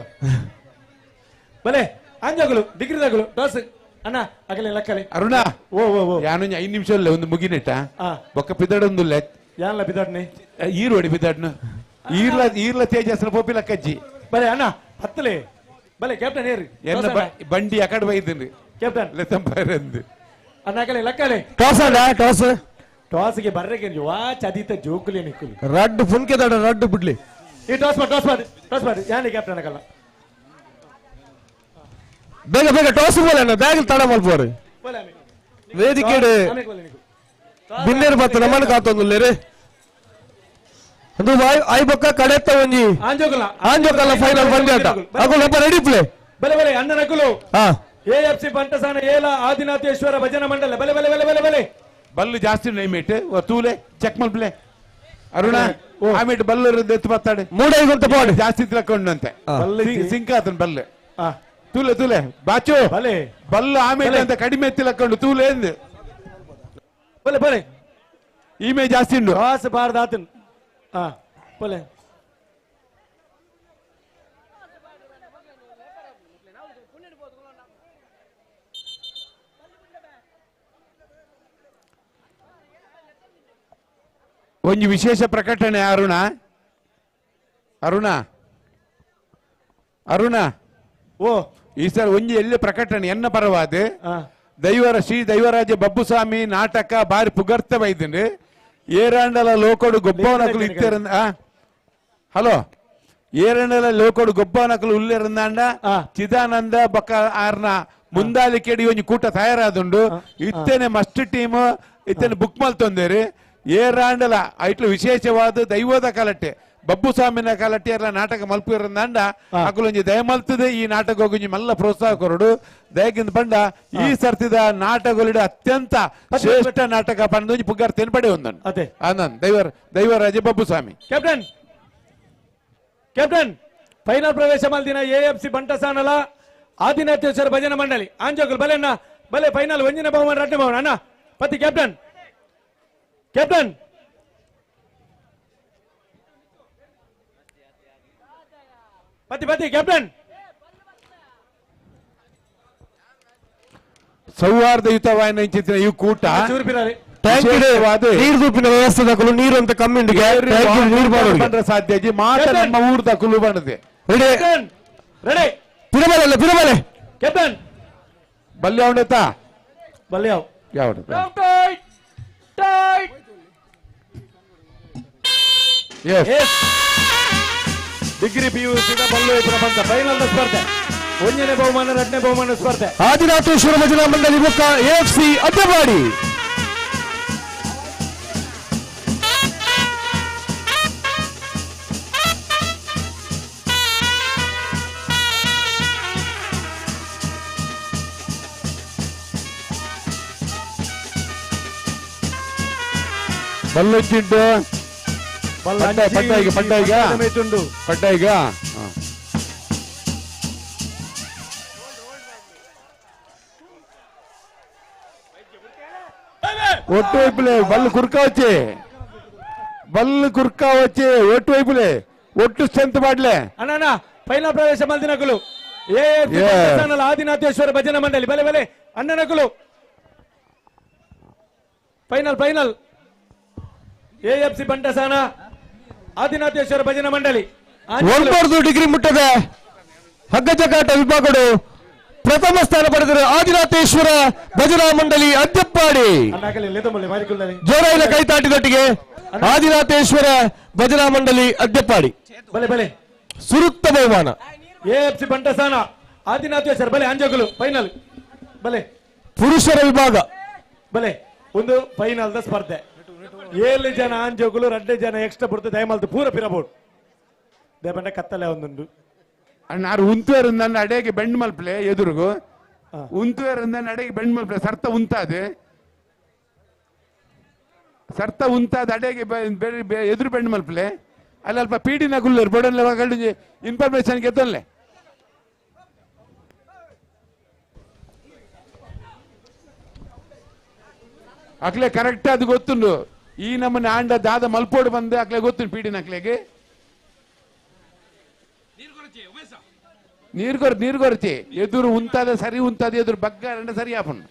ಬಲೆ ಅಂಜಗುಲು ಡಿಗ್ರಿದಾಗಲು ಟಾಸ್ ಅಣ್ಣ ಅಗಲೆ ಲಕ್ಕಲೆ ಅರುಣ ಓ ಓ ಓ ಯಾನು 5 ನಿಮಿಷ ಇಲ್ಲ ಒಂದು ಮುಗಿನೆಟ್ಟ ಬೊಕ್ಕ ಪಿದಡೊಂದುಲ್ಲ ಯಾನ್ಲ ಪಿದಡ್ನಿ ಈರೋಡಿ ಪಿದಡ್ನು ಈರ್ಲ ಈರ್ಲ ತೇಜಸ್ನ ಪೋಪಿ ಲಕ್ಕಜ್ಜಿ ಬಲೆ ಅಣ್ಣ ಹತ್ತಲೆ ಬಲೆ ಕ್ಯಾಪ್ಟನ್ ಏರಿ ಎನ್ನ ಬಂಡಿ ಅಕಡೆ ಬೈದನ್ರಿ ಕ್ಯಾಪ್ಟನ್ ಲೆತ್ತಂಬಾರಂದು ಅಣ್ಣ ಅಗಲೆ ಲಕ್ಕಲೆ ಟಾಸ್ ಅಣ್ಣ ಟಾಸ್ ಟಾಸ್ಗೆ ಬರ್ರೆಗೆ ವಾ ಚದಿತ ಜೋಕುಲಿ ನಿಕ್ಕುಲಿ ರಡ್ಡು ಪುನ್ಕೆ ದಡ ರಡ್ಡು ಬಿಡ್ಲಿ ಈ ಟಾಸ್ ಮಾಡಿ ಟಾಸ್ ಮಾಡಿ ಟಾಸ್ ಮಾಡಿ ಯಾನಿ ಕ್ಯಾಪ್ಟನ್ ಆಗಲ್ಲ ಬೇಗ ಬೇಗ ಟಾಸ್ ಬೋಲೆ ಅಣ್ಣ ಬ್ಯಾಗ್ ತಡ ಮಲ್ಪೋರು ವೇದಿಕೆ ಬಿನ್ನೇರು ಬತ್ತ ನಮ್ಮನ ಕಾತೊಂದುಲ್ಲೇರು ಅದು ಆಯ್ ಬೊಕ್ಕ ಕಡೆತ್ತ ಒಂಜಿ ಆಂಜೋಕಲ ಆಂಜೋಕಲ್ಲ ಫೈನಲ್ ಪಂದ್ಯಾಟ ಅಕುಲು ಒಬ್ಬ ರೆಡಿ ಪ್ಲೇ ಬಲೆ ಬಲೆ ಅಣ್ಣನಕುಲು ಹಾ ಎಎಫ್ಸಿ ಬಂಟಸಾನ ಏಲ ಆದಿನಾಥೇಶ್ವರ ಭಜನಾ ಮಂಡಲ ಬಲೆ ಬಲೆ ಬಲೆ ಬಲೆ ಬಲೆ ಬಲ್ಲು ಜಾಸ್ತಿ ನೈಮೇಟ್ ತೂಲೆ ಚೆಕ್ ಮಲ್ಪ್ಲೆ ಅರುಣ ಆಮೇಲೆ ಬಲ್ಲು ಎತ್ತು ಬತ್ತಾಡೆ ಮೂಡೈಗೊಂತ ಪಾಡು ಜಾಸ್ತಿ ತಿಳ್ಕೊಂಡಂತೆ ಸಿಂಕ್ ಆತನ ಬಲ್ಲು ತೂಲೆ ತೂಲೆ ಬಾಚು ಬಲೆ ಬಲ್ಲು ಆಮೇಲೆ ಅಂತ ಕಡಿಮೆ ತಿಳ್ಕೊಂಡು ತೂಲೆ ಎಂದು ಬಲೆ ಬಲೆ ಈಮೆ ಜಾಸ್ತಿ ಉಂಡು ಟಾಸ್ ಬಾರ್ದ ಆತನ್ ಹಾ ಬಲೆ ಒಂದು ವಿಶೇಷ ಪ್ರಕಟಣೆ ಅರುಣ ಅರುಣ ಅರುಣ ಓ ಈ ಸಲ ಒಂಜಿ ಎಲ್ಲಿ ಪ್ರಕಟಣೆ ಎನ್ನ ಪರವಾದ ದೈವರ ಶ್ರೀ ದೈವರಾಜ ಬಬ್ಬುಸ್ವಾಮಿ ನಾಟಕ ಬಾರಿ ಪುಗರ್ತ ಬೈದಿನಿ ಏರಾಂಡಲ ಲೋಕೋಡು ಗೊಬ್ಬವನಕಲು ಇತ್ತೆರಂದ ಹಲೋ ಏರಂಡಲ ಲೋಕೋಡು ಗೊಬ್ಬವನಕಲು ಉಲ್ಲೆರಂದಾಂಡ ಚಿದಾನಂದ ಬೊಕ್ಕ ಆರ್ನ ಮುಂದಾಲಿಕೆಡಿ ಒಂಜಿ ಕೂಟ ತಯಾರಾದುಂಡು ಇತ್ತೇನೆ ಮಸ್ಟ್ ಟೀಮ್ ಇತ್ತೇನೆ ಬುಕ್ ಮಲ್ತೊಂದೇರಿ ಏರಾಂಡಲ ಐಟ್ಲು ವಿಶೇಷವಾದ ದೈವದ ಕಲಟೆ ಬಬ್ಬುಸ್ವಾಮಿನ ಕಲಟೆ ಎಲ್ಲ ನಾಟಕ ಮಲ್ಪಿರಂದಾಂಡ ಅಕುಲೊಂಜಿ ದಯ ಮಲ್ತದೆ ಈ ನಾಟಕ ಒಂಜಿ ಮಲ್ಲ ಪ್ರೋತ್ಸಾಹ ಕೊರಡು ದಯಗಿಂದ ಬಂಡ ಈ ಸರ್ತಿದ ನಾಟಕಗಳಿಡ ಅತ್ಯಂತ ಶ್ರೇಷ್ಠ ನಾಟಕ ಪಂಡೊಂಜಿ ಪುಗಾರ್ತೇನೆ ಪಡೆ ಒಂದನ್ನು ಅದೇ ಆನಂದ್ ದೈವರಾಜ ಬಬ್ಬುಸ್ವಾಮಿ ಕ್ಯಾಪ್ಟನ್ ಕ್ಯಾಪ್ಟನ್ ಫೈನಲ್ ಪ್ರವೇಶ ಮಲ್ದಿನ ಎಎಫ್ಸಿ ಬಂಟಸಾನಲ ಆದಿನಾಥೇಶ್ವರ ಭಜನಾ ಮಂಡಳಿ ಆಂಜೋಕುಲು ಬಲೆ ಅಣ್ಣ ಬಲೆ ಫೈನಲ್ ಒಂಜಿನ ಬಹುಮಾನ ರಡ್ಡ ಬಹುಮಾನ ಅಣ್ಣ ಪತಿ ಕ್ಯಾಪ್ಟನ್ ಕ್ಯಾಪ್ಟನ್ ಪತಿ ಪತಿ ಕ್ಯಾಪ್ಟನ್ ಸೌಹಾರ್ದಯುತವಾದ ಈ ಕೂಟ ನೀರು ದುಪ್ಪಿನ ವ್ಯವಸ್ಥೆ ದಕಲು ನೀರು ಅಂತ ಕಮ್ಮಿ ಉಂಟು ನೀರು ಬಾರೋಡು ಬಂದ್ರೆ ಸಾಧ್ಯ ಅಜ್ಜಿ ಮಾತ ನಮ್ಮ ಊರ್ ದಕಲು ಬಂದದೆ ರೆಡಿ ರೆಡಿ ಪಿರಬಲೆ ಅಲ್ಲ ಪಿರಬಲೆ ಕ್ಯಾಪ್ಟನ್ ಬಲ್ಯ ಉಂಡತಾ ಬಲ್ಯಾವ್ ಯಾವ tight tight degree PUC Ballu ಪ್ರಬಂಧ ಫೈನಲ್ ಸ್ಪರ್ಧೆ ಒಂದನೇ ಬಹುಮಾನ ಎರಡನೇ ಬಹುಮಾನ ಸ್ಪರ್ಧೆ ಆದಿನಾಥೇಶ್ವರ ಭಜನಾ ಮಂಡಳಿ ಬೊಕ್ಕ ಎಎಫ್ಸಿ ಅಡ್ಡಪಾಡಿ ಬಲ್ಲೊಚ್ಚಿಂಟು ಪಡ್ಡ ಈಗ ಪಡ್ಡ ಈಗ ಪಡ್ಡ ಈಗ ಒಟ್ಟು వైపులే బల్లు కుర్కా వచ్చి బల్లు కుర్కా వచ్చి ఒట్టు వైపులే ఒట్టు స్ట్రెంత్ పాడలే ಅಣ್ಣ ಅಣ್ಣ ಫೈನಲ್ ಪ್ರವೇಶ ಮಲ್ದಿನಕುಲು ಎಎಫ್ಸಿ ಬಂಟಸಾನಲ ಆದಿನಾಥೇಶ್ವರ ಭಜನಾ ಮಂಡಳಿ ಬಲೆ ಬಲೆ ಅಣ್ಣನಕುಲು ಫೈನಲ್ ಫೈನಲ್ ಎಎಫ್ಸಿ ಬಂಟಸಾನ ಆದಿನಾಥೇಶ್ವರ ಭಜನಾ ಮಂಡಳಿ ಒಂಬತ್ತು ಡಿಗ್ರಿ ಮುಟ್ಟದ ಹಗ್ಗಜಕಾಟ ವಿಭಾಗಗಳು ಪ್ರಥಮ ಸ್ಥಾನ ಪಡೆದರು ಆದಿನಾಥೇಶ್ವರ ಭಜನಾ ಮಂಡಳಿ ಅದ್ದಪ್ಪಾಡಿ. ಜೋರಾಯಿನ ಕೈತಾಟಿದೊಟ್ಟಿಗೆ ಆದಿನಾಥೇಶ್ವರ ಭಜನಾ ಮಂಡಳಿ ಅದ್ದಪ್ಪಾಡಿ ಬಲೆ ಬಲೆ ಸುರುತ್ತ ಬಹುಮಾನ. ಎಎಫ್ಸಿ ಬಂಟಸಾನ ಆದಿನಾಥೇಶ್ವರ ಬಲೆ ಅಂಜಗುಲು ಫೈನಲ್ ಬಲೆ ಪುರುಷರ ವಿಭಾಗ ಬಲೆ ಒಂದು ಫೈನಲ್ the ಸ್ಪರ್ಧೆ. 7 ಜನ ಆಂಜೋಗುಲು 2 ಜನ ಎಕ್ಸ್ಟ್ರಾ ಬುಡ್ದು ದಯಮಲ್ದು ಪೂರ ಪಿರಬೋಡು ದೇಪಂಡ ಕತ್ತಲೆ ಒಂದುಂಡು. ಅಣ್ಣ ಉಂತುವೇರು ನನ್ನ ಅಡೆಗೆ ಬೆಂಡ್ ಮಲ್ಪ್ಲೆ ಎದುರುಗು ಉಂತುವೇರು ನನ್ನ ಅಡೆಗೆ ಬೆಂಡ್ ಮಲ್ಪ್ಲೆ ಸರ್ತ ಉಂತಾದೆ ಸರ್ತ ಉಂತಾದ ಅಡೆಗೆ ಎದುರು ಬೆಂಡ್ ಮಲ್ಪ್ಲೆ ಅಲ್ಲಿ ಅಲ್ಪ ಪೀಡಿನ ಗುಲ್ಲರು ಬಡನ್ಲೆ ಇನ್ಫಾರ್ಮೇಶನ್ ಗೆದ್ದನ್ಲೆ ಅಕ್ಲೆ ಕರೆಕ್ಟ್ ಅದು ಗೊತ್ತುಂಡು ಈ ನಮ್ಮನೆ ಆಂಡ ದಾದ ಮಲ್ಪೋಡು ಬಂದೆ ಅಕ್ಲೆ ಗೊತ್ತುಂಡು ಪೀಡಿನ ಅಕ್ಲೆಗೆ. ನೀರು ಕೊರ್ ನೀರು ಕೊರಚಿ ಎದುರು ಉಂತಾದ ಸರಿ ಉಂತಾದ ಎದುರು ಬಗ್ಗ ಸರಿ ಆಪುಂಡು.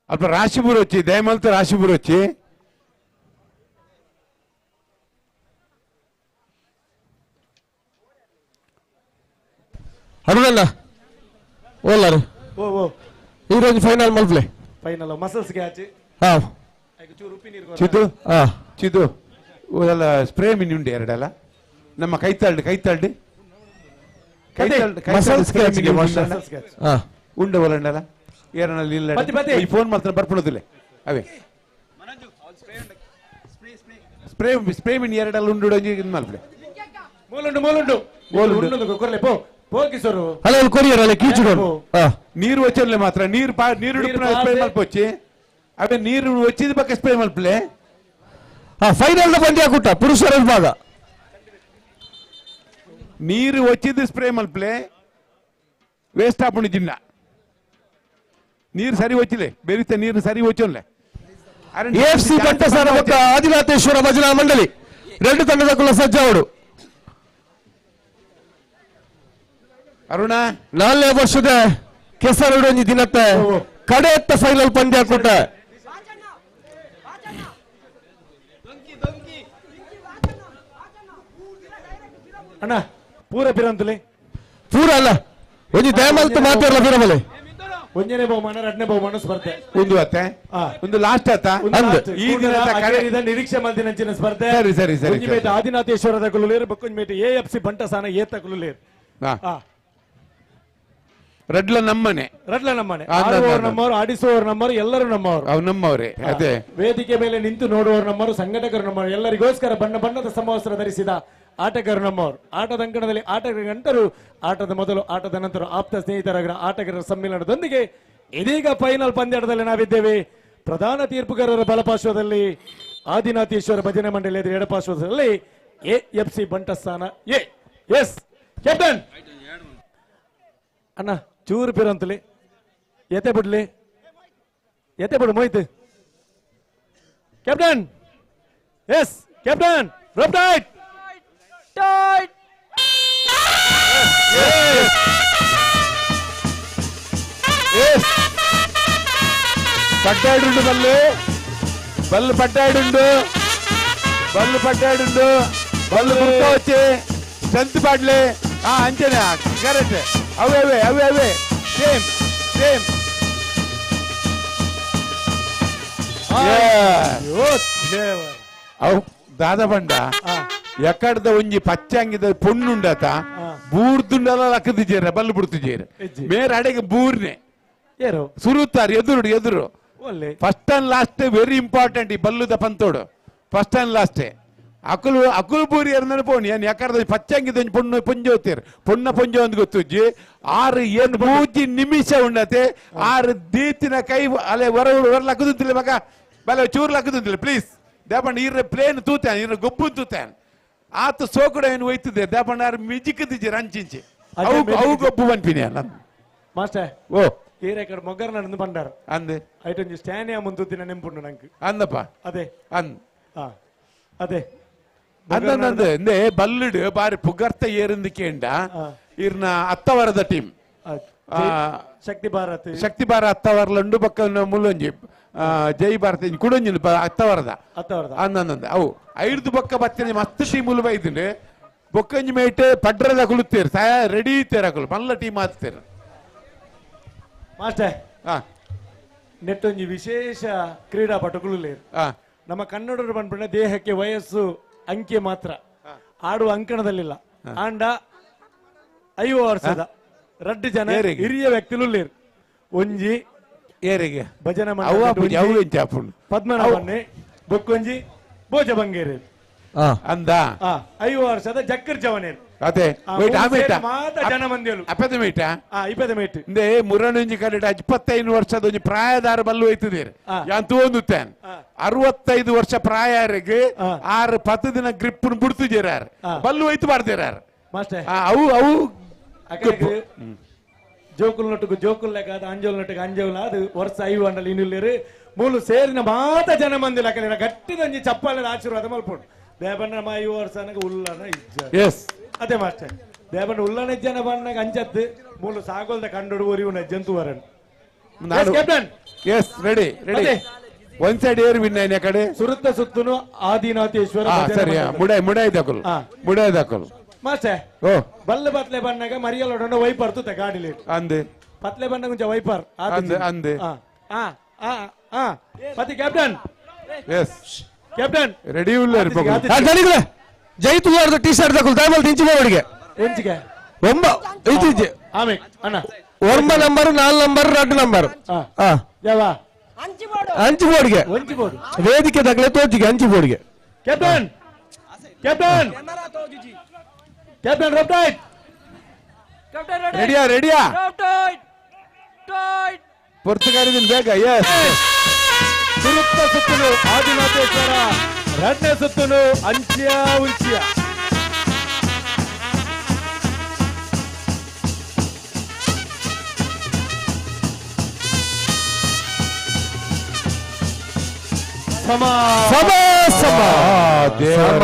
ಅಲ್ಪ ರಾಶಿಪುರ వచ్చి ದಯಮಲ್ತ ರಾಶಿಪುರ వచ్చి ಅರುಣಣ್ಣ ಓಲಾರು ಓ ಓ ಈ ರೋಜ್ ಫೈನಲ್ ಮಲ್ಪ್ಲೆ ಫೈನಲ್ ಮಸಲ್ಸ್ ಗೆ ಆಚೆ ಹಾ ಚಿದು ಚಿದು ಓದಲ್ಲ ಸ್ಪ್ರೇ ಮಿನಿ ಉಂಟು ಎರಡಲ್ಲ ನಮ್ಮ ಕೈತಾಳ್ಡು ಕೈತಾಳ್ಡು ಮಸಲ್ಸ್ ಉಂಡೆ ಒಲಂಡಲ್ಲ ಏರನಲ್ಲಿ ಇಲ್ಲ ಈ ಫೋನ್ ಮಾಡ್ತಾನೆ ಬರ್ಪಣದಿಲ್ಲ ಅವೇ ಸ್ಪ್ರೇ ಸ್ಪ್ರೇ ಮಿನಿ ಎರಡಲ್ಲ ಉಂಡು ಇದು ಮಲ್ಪ್ಲೆ ಮೂಲುಂಡು ಮೂಲುಂಡು ಮೂಲುಂಡು ಕೊರ್ಲೆ ಪೋ ಪೋ ಕಿಶೋರು ಅಲ್ಲ ಅಲ್ಲಿ ಕೊರಿಯರ್ ಅಲ್ಲ ಕೀಚುಡು ನೀರು వచ్చలే ಮಾತ್ರ ನೀರು ನೀರು ಸ್ಪ್ರೇ ಮಲ್ಪೊಚ್ಚಿ ಅವೇ ನೀರು వచ్చిದ ಪಕ್ಕ ಸ್ಪ್ರೇ ಮಲ್ಪಲೆ. ಫೈನಲ್ ಪಂದ್ಯ ಕೂಟ ಪುರುಷರ ವಿಭಾಗ ನೀರು వచ్చిದ ಸ್ಪ್ರೇ ಮಲ್ಪಲೆ ವೇಸ್ಟ್ ಆಪುಂಡು ಜಿನ್ನ ನೀರು ಸರಿ వచ్చిలే ಬೆರಿತ ನೀರು ಸರಿ వచ్చలే. ಎಎಫ್ಸಿ ಘಂಟಸಾಲ ಬೊಕ್ಕ ಆದಿನಾಥೇಶ್ವರ ಭಜನಾ ಮಂಡಳಿ ಎರಡು ತಂಡದ ಕುಲ ಸಜ್ಜಾವಡು. ಅರುಣ ನಾಲ್ನೇ ವರ್ಷದ ಕೆಸರು ಒಂಜಿ ದಿನತ್ತೆ ಕಡೆಯತ್ತ ಫೈನಲ್ ಪಂದ್ಯ ಕೂಟ. ಅಣ್ಣ ಪೂರ ಪಿರಂತುಲೆ ಪೂರ ಅಲ್ಲ ಒಂಜಿ ದಯಮಲ್ತು ಮಾತಾಡಲ ಪಿರಮಲೆ ಒಂಜನೇ ಬಹುಮಾನ ಎರಡನೇ ಬಹುಮಾನ ಸ್ಪರ್ಧೆ ಒಂದು ಆತ ಒಂದು ಲಾಸ್ಟ್ ಆತ ಈ ದಿನ ನಿರೀಕ್ಷೆ ಮಲ್ದಿನಂಚಿನ ಸ್ಪರ್ಧೆ. ಸರಿ ಸರಿ ಸರಿ ಒಂಜಿ ಮೇಟ್ ಆದಿನಾಥೇಶ್ವರದ ಕುಲುಲೇರು ಬೊಕ್ಕೊಂಜಿ mate A F C ಬಂಟಸಾನ ಏತ ಕುಲುಲೇರು. ರಡ್ಲ ನಮ್ಮನೆ ರಡ್ಲ ನಮ್ಮನೆ ಆಡುವವರು ನಮ್ಮವರು ಆಡಿಸುವವರು ನಮ್ಮವರು ಎಲ್ಲರೂ ನಮ್ಮವರು ಅವ್ ನಮ್ಮವರೇ. ಅದೇ ವೇದಿಕೆ ಮೇಲೆ ನಿಂತು ನೋಡುವವರು ನಮ್ಮವರು ಸಂಘಟಕರು ನಮ್ಮವರು ಎಲ್ಲರಿಗೋಸ್ಕರ ಬಣ್ಣ ಬಣ್ಣದ ಸಮವಸ್ತ್ರ ಧರಿಸಿದ ಆಟಗಾರರು ನಮ್ಮವರು. ಆಟದ ಅಂಕಣದಲ್ಲಿ ಆಟಗಾರರು ಆಟದ ಮೊದಲು ಆಟದ ನಂತರ ಆಪ್ತ ಸ್ನೇಹಿತರ ಆಟಗಾರರ ಸಮ್ಮಿಲನದೊಂದಿಗೆ ಇದೀಗ ಫೈನಲ್ ಪಂದ್ಯಾಟದಲ್ಲಿ ನಾವಿದ್ದೇವೆ. ಪ್ರಧಾನ ತೀರ್ಪುಗಾರರ ಬಲಪಾರ್ಶ್ವದಲ್ಲಿ ಆದಿನಾಥೇಶ್ವರ ಭಜನೆ ಮಂಡಳಿ ಎದುರು ಎಡಪಾರ್ಶ್ವದಲ್ಲಿ A F C ಬಂಟಸ್ಥಾನ A S captain ಅಣ್ಣ ಚೂರು ಪಿರಂತಲಿ ಎತೆ ಬಿಡ್ಲಿ ಎತೆ ಬಿಡು ಮೋಯ್ತು captain yes captain rope tight tight ಪಟ್ಟಾಡುಂಡು Ballu Ballu ಪಟ್ಟಾಡುಂಡು Ballu ಪಟ್ಟಾಡುಂಡು Ballu ಗುರ್ತ వచ్చి ಸ್ಟ್ರೆಂತ್ ಪಾಡ್ಲೆ ಅಂಚನೆ ಕರೆಕ್ಟ್ ಅವೇ ಅವೇ ಅವೇ ಅವೇ ಸೇಮ್ ಸೇಮ್ ಅವು ದಾದ ಬಂಡ ಎಕ್ಕಡ್ದ ಒಂಜಿ ಪಚ್ಚಂಗಿದ ಪೊಣ್ಣುಂಡತ ಬೂರ್ದುಂಡಲ ಲಕ್ಕದಿಜೇರ ಬಲ್ಲು ಬಿಡ್ತಿಜೇರ ಮೇರ ಅಡೆಗೆ ಬೂರ್ನೆ ಸುರುತ್ತಾರೆ ಎದುರು ಎದುರು first and last very important ಈ ಬಲ್ಲುದ ಪಂತೋಡು first and last ಅಕುಲು ಅಕುಲು ಪೂರಿ ಎರ್ನನೆ ಪೋಣಿ ಏನ್ ಯಾಕಂದ್ರೆ ಪಚ್ಚಂಗಿದ ಪೊಣ್ಣು ಪೊಂಜೋತೀರ್ ಪೊಣ್ಣ ಪೊಂಜೋ ಅಂತ ಗೊತ್ತುಜ್ಜಿ ಆರು ಏನ್ ಮೂಜಿ ನಿಮಿಷ ಉಂಡತೆ ಆರು ದೀತಿನ ಕೈ ಅಲೆ ಹೊರ ಹೊರ ಲಕ್ಕದುಂತಿಲ್ಲ ಮಗ ಬಲೆ ಚೂರು ಲಕ್ಕದುಂತಿಲ್ಲ ಪ್ಲೀಸ್ ದೇಪಣ್ಣ ಈರ ಪ್ಲೇನ್ ತೂತಾನ್ ಈರ ಗೊಬ್ಬು ತೂತಾನ್ ಆತ ಸೋಕುಡ ಏನು ಒಯ್ತಿದ್ದೆ ದೇಪಣ್ಣ ಆರು ಮಿಜಿಕದಿಜ್ಜಿ ರಂಚಿಂಚಿ ಅವು ಅವು ಗೊಬ್ಬು ಪನ್ಪಿನಿ ಅಲ್ಲ ಮಾಸ್ಟರ್ ಓ ಈರೆ ಕಡೆ ಮೊಗರ್ನ ನಂದು ಬಂಡಾರ ಅಂದೆ ಐಟೊಂಜಿ ಸ್ಟ್ಯಾನಿಯ ಮುಂದುತ್ತಿನ ನೆಂಪುಂಡು ನಂಗೆ ಅಂದಪ್ಪ ಅದೇ ಅಂದ್ ಅದೇ ಅಂದಂದು ಇಂದೆ ಬಲ್ಲುಡು ಬಾರಿ ಪುಗರ್ತ ಏರಿಂದಿಕೇಂಡ ಇರ್ನ ಅತ್ತವರದ ಟೀಮ್ ಶಕ್ತಿ ಭಾರತ್ ಶಕ್ತಿ ಭಾರತ್ ಅತ್ತವರ್ಲಂಡು ಪಕ್ಕ ಮುಲ್ಲೊಂಜಿ ಜೈ ಭಾರತ್ ಕುಡೊಂಜಿ ಅತ್ತವರದ ಅತ್ತವರದ ಅಂದಂದ ಅವು ಐದು ಬೊಕ್ಕ ಬತ್ತಿನ ಮಸ್ತ್ ಟೀಮ್ ಉಲು ಬೈದಿಂಡು ಬೊಕ್ಕಂಜಿ ಮೇಟ್ ಪಡ್ರದ ಕುಳುತ್ತೇರು ರೆಡಿ ಇತ್ತೇರು ಅಕುಲು ಮಲ್ಲ ಟೀಮ್ ಆತ್ತೇರು ಮಾಸ್ಟರ್ ನೆಟ್ಟೊಂಜಿ ವಿಶೇಷ ಕ್ರೀಡಾಪಟುಗಳು ನಮ್ಮ ಕನ್ನಡರು ಬಂದ್ಬಿಟ್ರೆ ದೇಹಕ್ಕೆ ವಯಸ್ಸು ಅಂಕೆ ಮಾತ್ರ ಆಡುವ ಅಂಕಣದಲ್ಲಿಲ್ಲ ಆಂಡ 5 ವರ್ಷದ ರಡ್ಡು ಜನ ಹಿರಿಯ ವ್ಯಕ್ತಿಲು ಒಂಜಿ ಏರಿಗೆ ಭಜನೆ ಪದ್ಮನಾಭನ್ನೆ ಬೊಕ್ಕೊಂಜಿ ಭೋಜ ಬಂಗೇರಿ ಅಂದ 5 ವರ್ಷದ ಜಕ್ಕರ್ ಜವನೇರು ಅದೇ ವೇಟ್ ಆಮೇಟ ಮಾತ ಜನ ಮಂದಿಯಲು ಅಪ್ಪದ ಮೇಟ ಇಪ್ಪದ ಮೇಟ್ ಇಂದೇ ಮುರನುಂಜಿ ಕಡೆಟ 25 ವರ್ಷದ ಒಂಜಿ ಪ್ರಾಯದಾರ ಬಲ್ಲು ಹೋಯ್ತಿದ್ದೀರಿ ಯಾನ್ ತೂಂದುತ್ತೇನೆ 65 ವರ್ಷ ಪ್ರಾಯರಿಗೆ 6 10 ದಿನ ಗ್ರಿಪ್ ಬಿಡ್ತಿದ್ದೀರಾರು ಬಲ್ಲು ಹೋಯ್ತು ಮಾಡ್ತೀರಾರು ಮಾಸ್ಟರ್ ಅವು ಅವು ಜೋಕುಲ್ ನೊಟ್ಟುಗು ಜೋಕುಲ್ ಲೆಕ್ಕ ಅಂಜೋಲ್ ನೊಟ್ಟಿಗೆ ಅಂಜೋಲ್ ಅದು ವರ್ಷ ಐವು ಅಂಡಲ್ ಇನ್ನುಲ್ಲೇರು ಮೂಲು ಸೇರಿನ ಮಾತ ಜನ ಮಂದಿ ಲೆಕ್ಕ ಗಟ್ಟಿದಂಜಿ ಚಪ್ಪಾಳೆ ಆಶೀರ್ವಾದ ಮಲ್ಪೊಡು ದೇವಣ್ಣ ನಮ್ಮ 5 ವರ್ಷ ಉಲ್ಲನ ಇಜ್ಜ ಎಸ್ ಅದೇ ಮಾಸ್ಟರ್ ದೇವಣ್ಣ ಉಲ್ಲನ ಇಜ್ಜನ ಬಣ್ಣಗೆ ಅಂಚತ್ತು ಮೂಲು ಸಾಗೋಲ್ದ ಕಂಡೋಡು ಒರಿಯುನ ಜಂತು weren't captain yes ready ready one side air win అయిన ಕಡೆ ಸುರುತ್ತ ಸುತ್ತುನು ಆದಿನಾಥೇಶ್ವರ ಸರಿ ಮುಡೈ ಮುಡೈ ದಕಲು ಮುಡೈ ದಕಲು ಮಾಸ್ಟರ್ ಓ ಬಲ್ಲೆ ಬತ್ಲೆ ಬಣ್ಣಗ ಮರಿಯಲೊಡನ ವೈಪರ್ ತುತ್ತ ಗಾಡಿಲಿ ಅಂದೆ ಪತ್ಲೆ ಬಣ್ಣ ಕೊಂಚ ವೈಪರ್ ಅಂದೆ ಅಂದೆ ಆ ಆ ಆ ಪತಿ ಕ್ಯಾಪ್ಟನ್ ಎಸ್ ಕ್ಯಾಪ್ಟನ್ ರೆಡಿ ಉಳ್ಳೇರು ದನಿಗಳೇ ಜೈ ತುಲಾರ್ದ ಟಿ ಶರ್ಟ್ ದಕುಲ್ ದಯಮಾಲ್ ತಿಂಚಿ ಅವರಿಗೆ ಒಂಚಿಗೆ ಒಂಬ ಇಜ್ಜಿ ಆಮೆ ಅಣ್ಣ ಒಂಬ ನಂಬರ್ 4 ನಂಬರ್ 2 ನಂಬರ್ ಯಾವ ಅಂಚು ಬೋರ್ಡ್ಗೆ ಒಂಚಿ ಬೋರ್ಡ್ ವೇದಿಕೆ ದಕಲೆ ತೋಜಿಗೆ ಅಂಚು ಬೋರ್ಡ್ಗೆ ಕ್ಯಾಪ್ಟನ್ ಕ್ಯಾಪ್ಟನ್ ಕ್ಯಾಪ್ಟನ್ ರೊಟೇಟ್ ರೆಡಿಯಾ ರೆಡಿಯಾ ಪೊರ್ತುಗಾರಿದಿನ ಬೇಗ ಎಸ್ ಸುರುತ್ತ ಸುತ್ತಲು ಆದಿನಾಥೇಶ್ವರ ಎರಡನೇ ಸುತ್ತಲು ಅಂಚಿಯ ಉಂಚಿಯ ಸಮ ಸಮ ಸಮ ಸಮ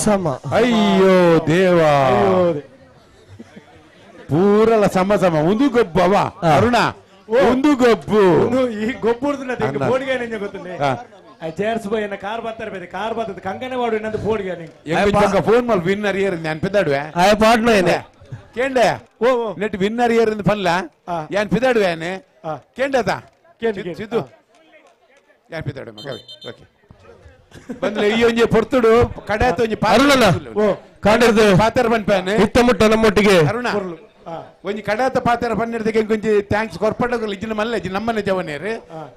ಸಮ ಅಯ್ಯೋ ದೇವ ಪೂರಲ ಸಮ ಸಮ ಒಂದು ಗೊಬ್ಬು ಅವ ಅರುಣ ಒಂದು ಗೊಬ್ಬು ಈ ಗೊಬ್ಬುರ್ದು ಬೋರ್ಡ್ಗೆ ನಿಂಗೆ ಗೊತ್ತಿಲ್ಲ ಚೇರ್ಸ್ ಬಾಯ್ ಎನ್ನ ಕಾರ್ ಬರ್ತಾರೆ ಬೇರೆ ಕಾರ್ ಬರ್ತದೆ ಕಂಗನೆ ವಾಡು ಇನ್ನೊಂದು ಬೋರ್ಡ್ಗೆ ನಿಂಗೆ ಫೋನ್ ಮಲ್ ವಿನ್ನರ್ ಇಯರ್ ನೆನ್ಪಿದಾಡುವೆ ಆಯ ಪಾಟ್ನ ಏನೆ ಕೇಂಡೆ ಓ ನೆಟ್ ವಿನ್ನರ್ ಇಯರ್ ಇಂದ ಪನ್ಲ ಯಾನ್ ಪಿದಾಡುವೆ ಕೇಂಡದ ಸಿದ್ದು ಯಾನ್ ಪಿದಾಡುವೆ ಮಗ ಓಕೆ ಬಂದ್ರೆ ಈ ಒಂಜಿ ಪೊರ್ತುಡು ಕಡಾತ ಒಂಜಿ ಅರುಣನ ಕಾಂಡಿರ್ದು ಪಾತ್ರ ಪನ್ಪಾನೆ ಇತ್ತ ಮುಟ್ಟ ನಮ್ಮೊಟ್ಟಿಗೆ ಅರುಣ ಒಂಜಿ ಕಡಾತ ಪಾತ್ರ ಪನ್ನಿರ್ದಕ್ಕೆ ಒಂಜಿ thanks ಕೊರ್ಪಟಗಳು ಇಜ್ಜಿನ ಮಲ್ಲ ಇಜ್ಜಿ ನಮ್ಮನೆ ಜವನೇರು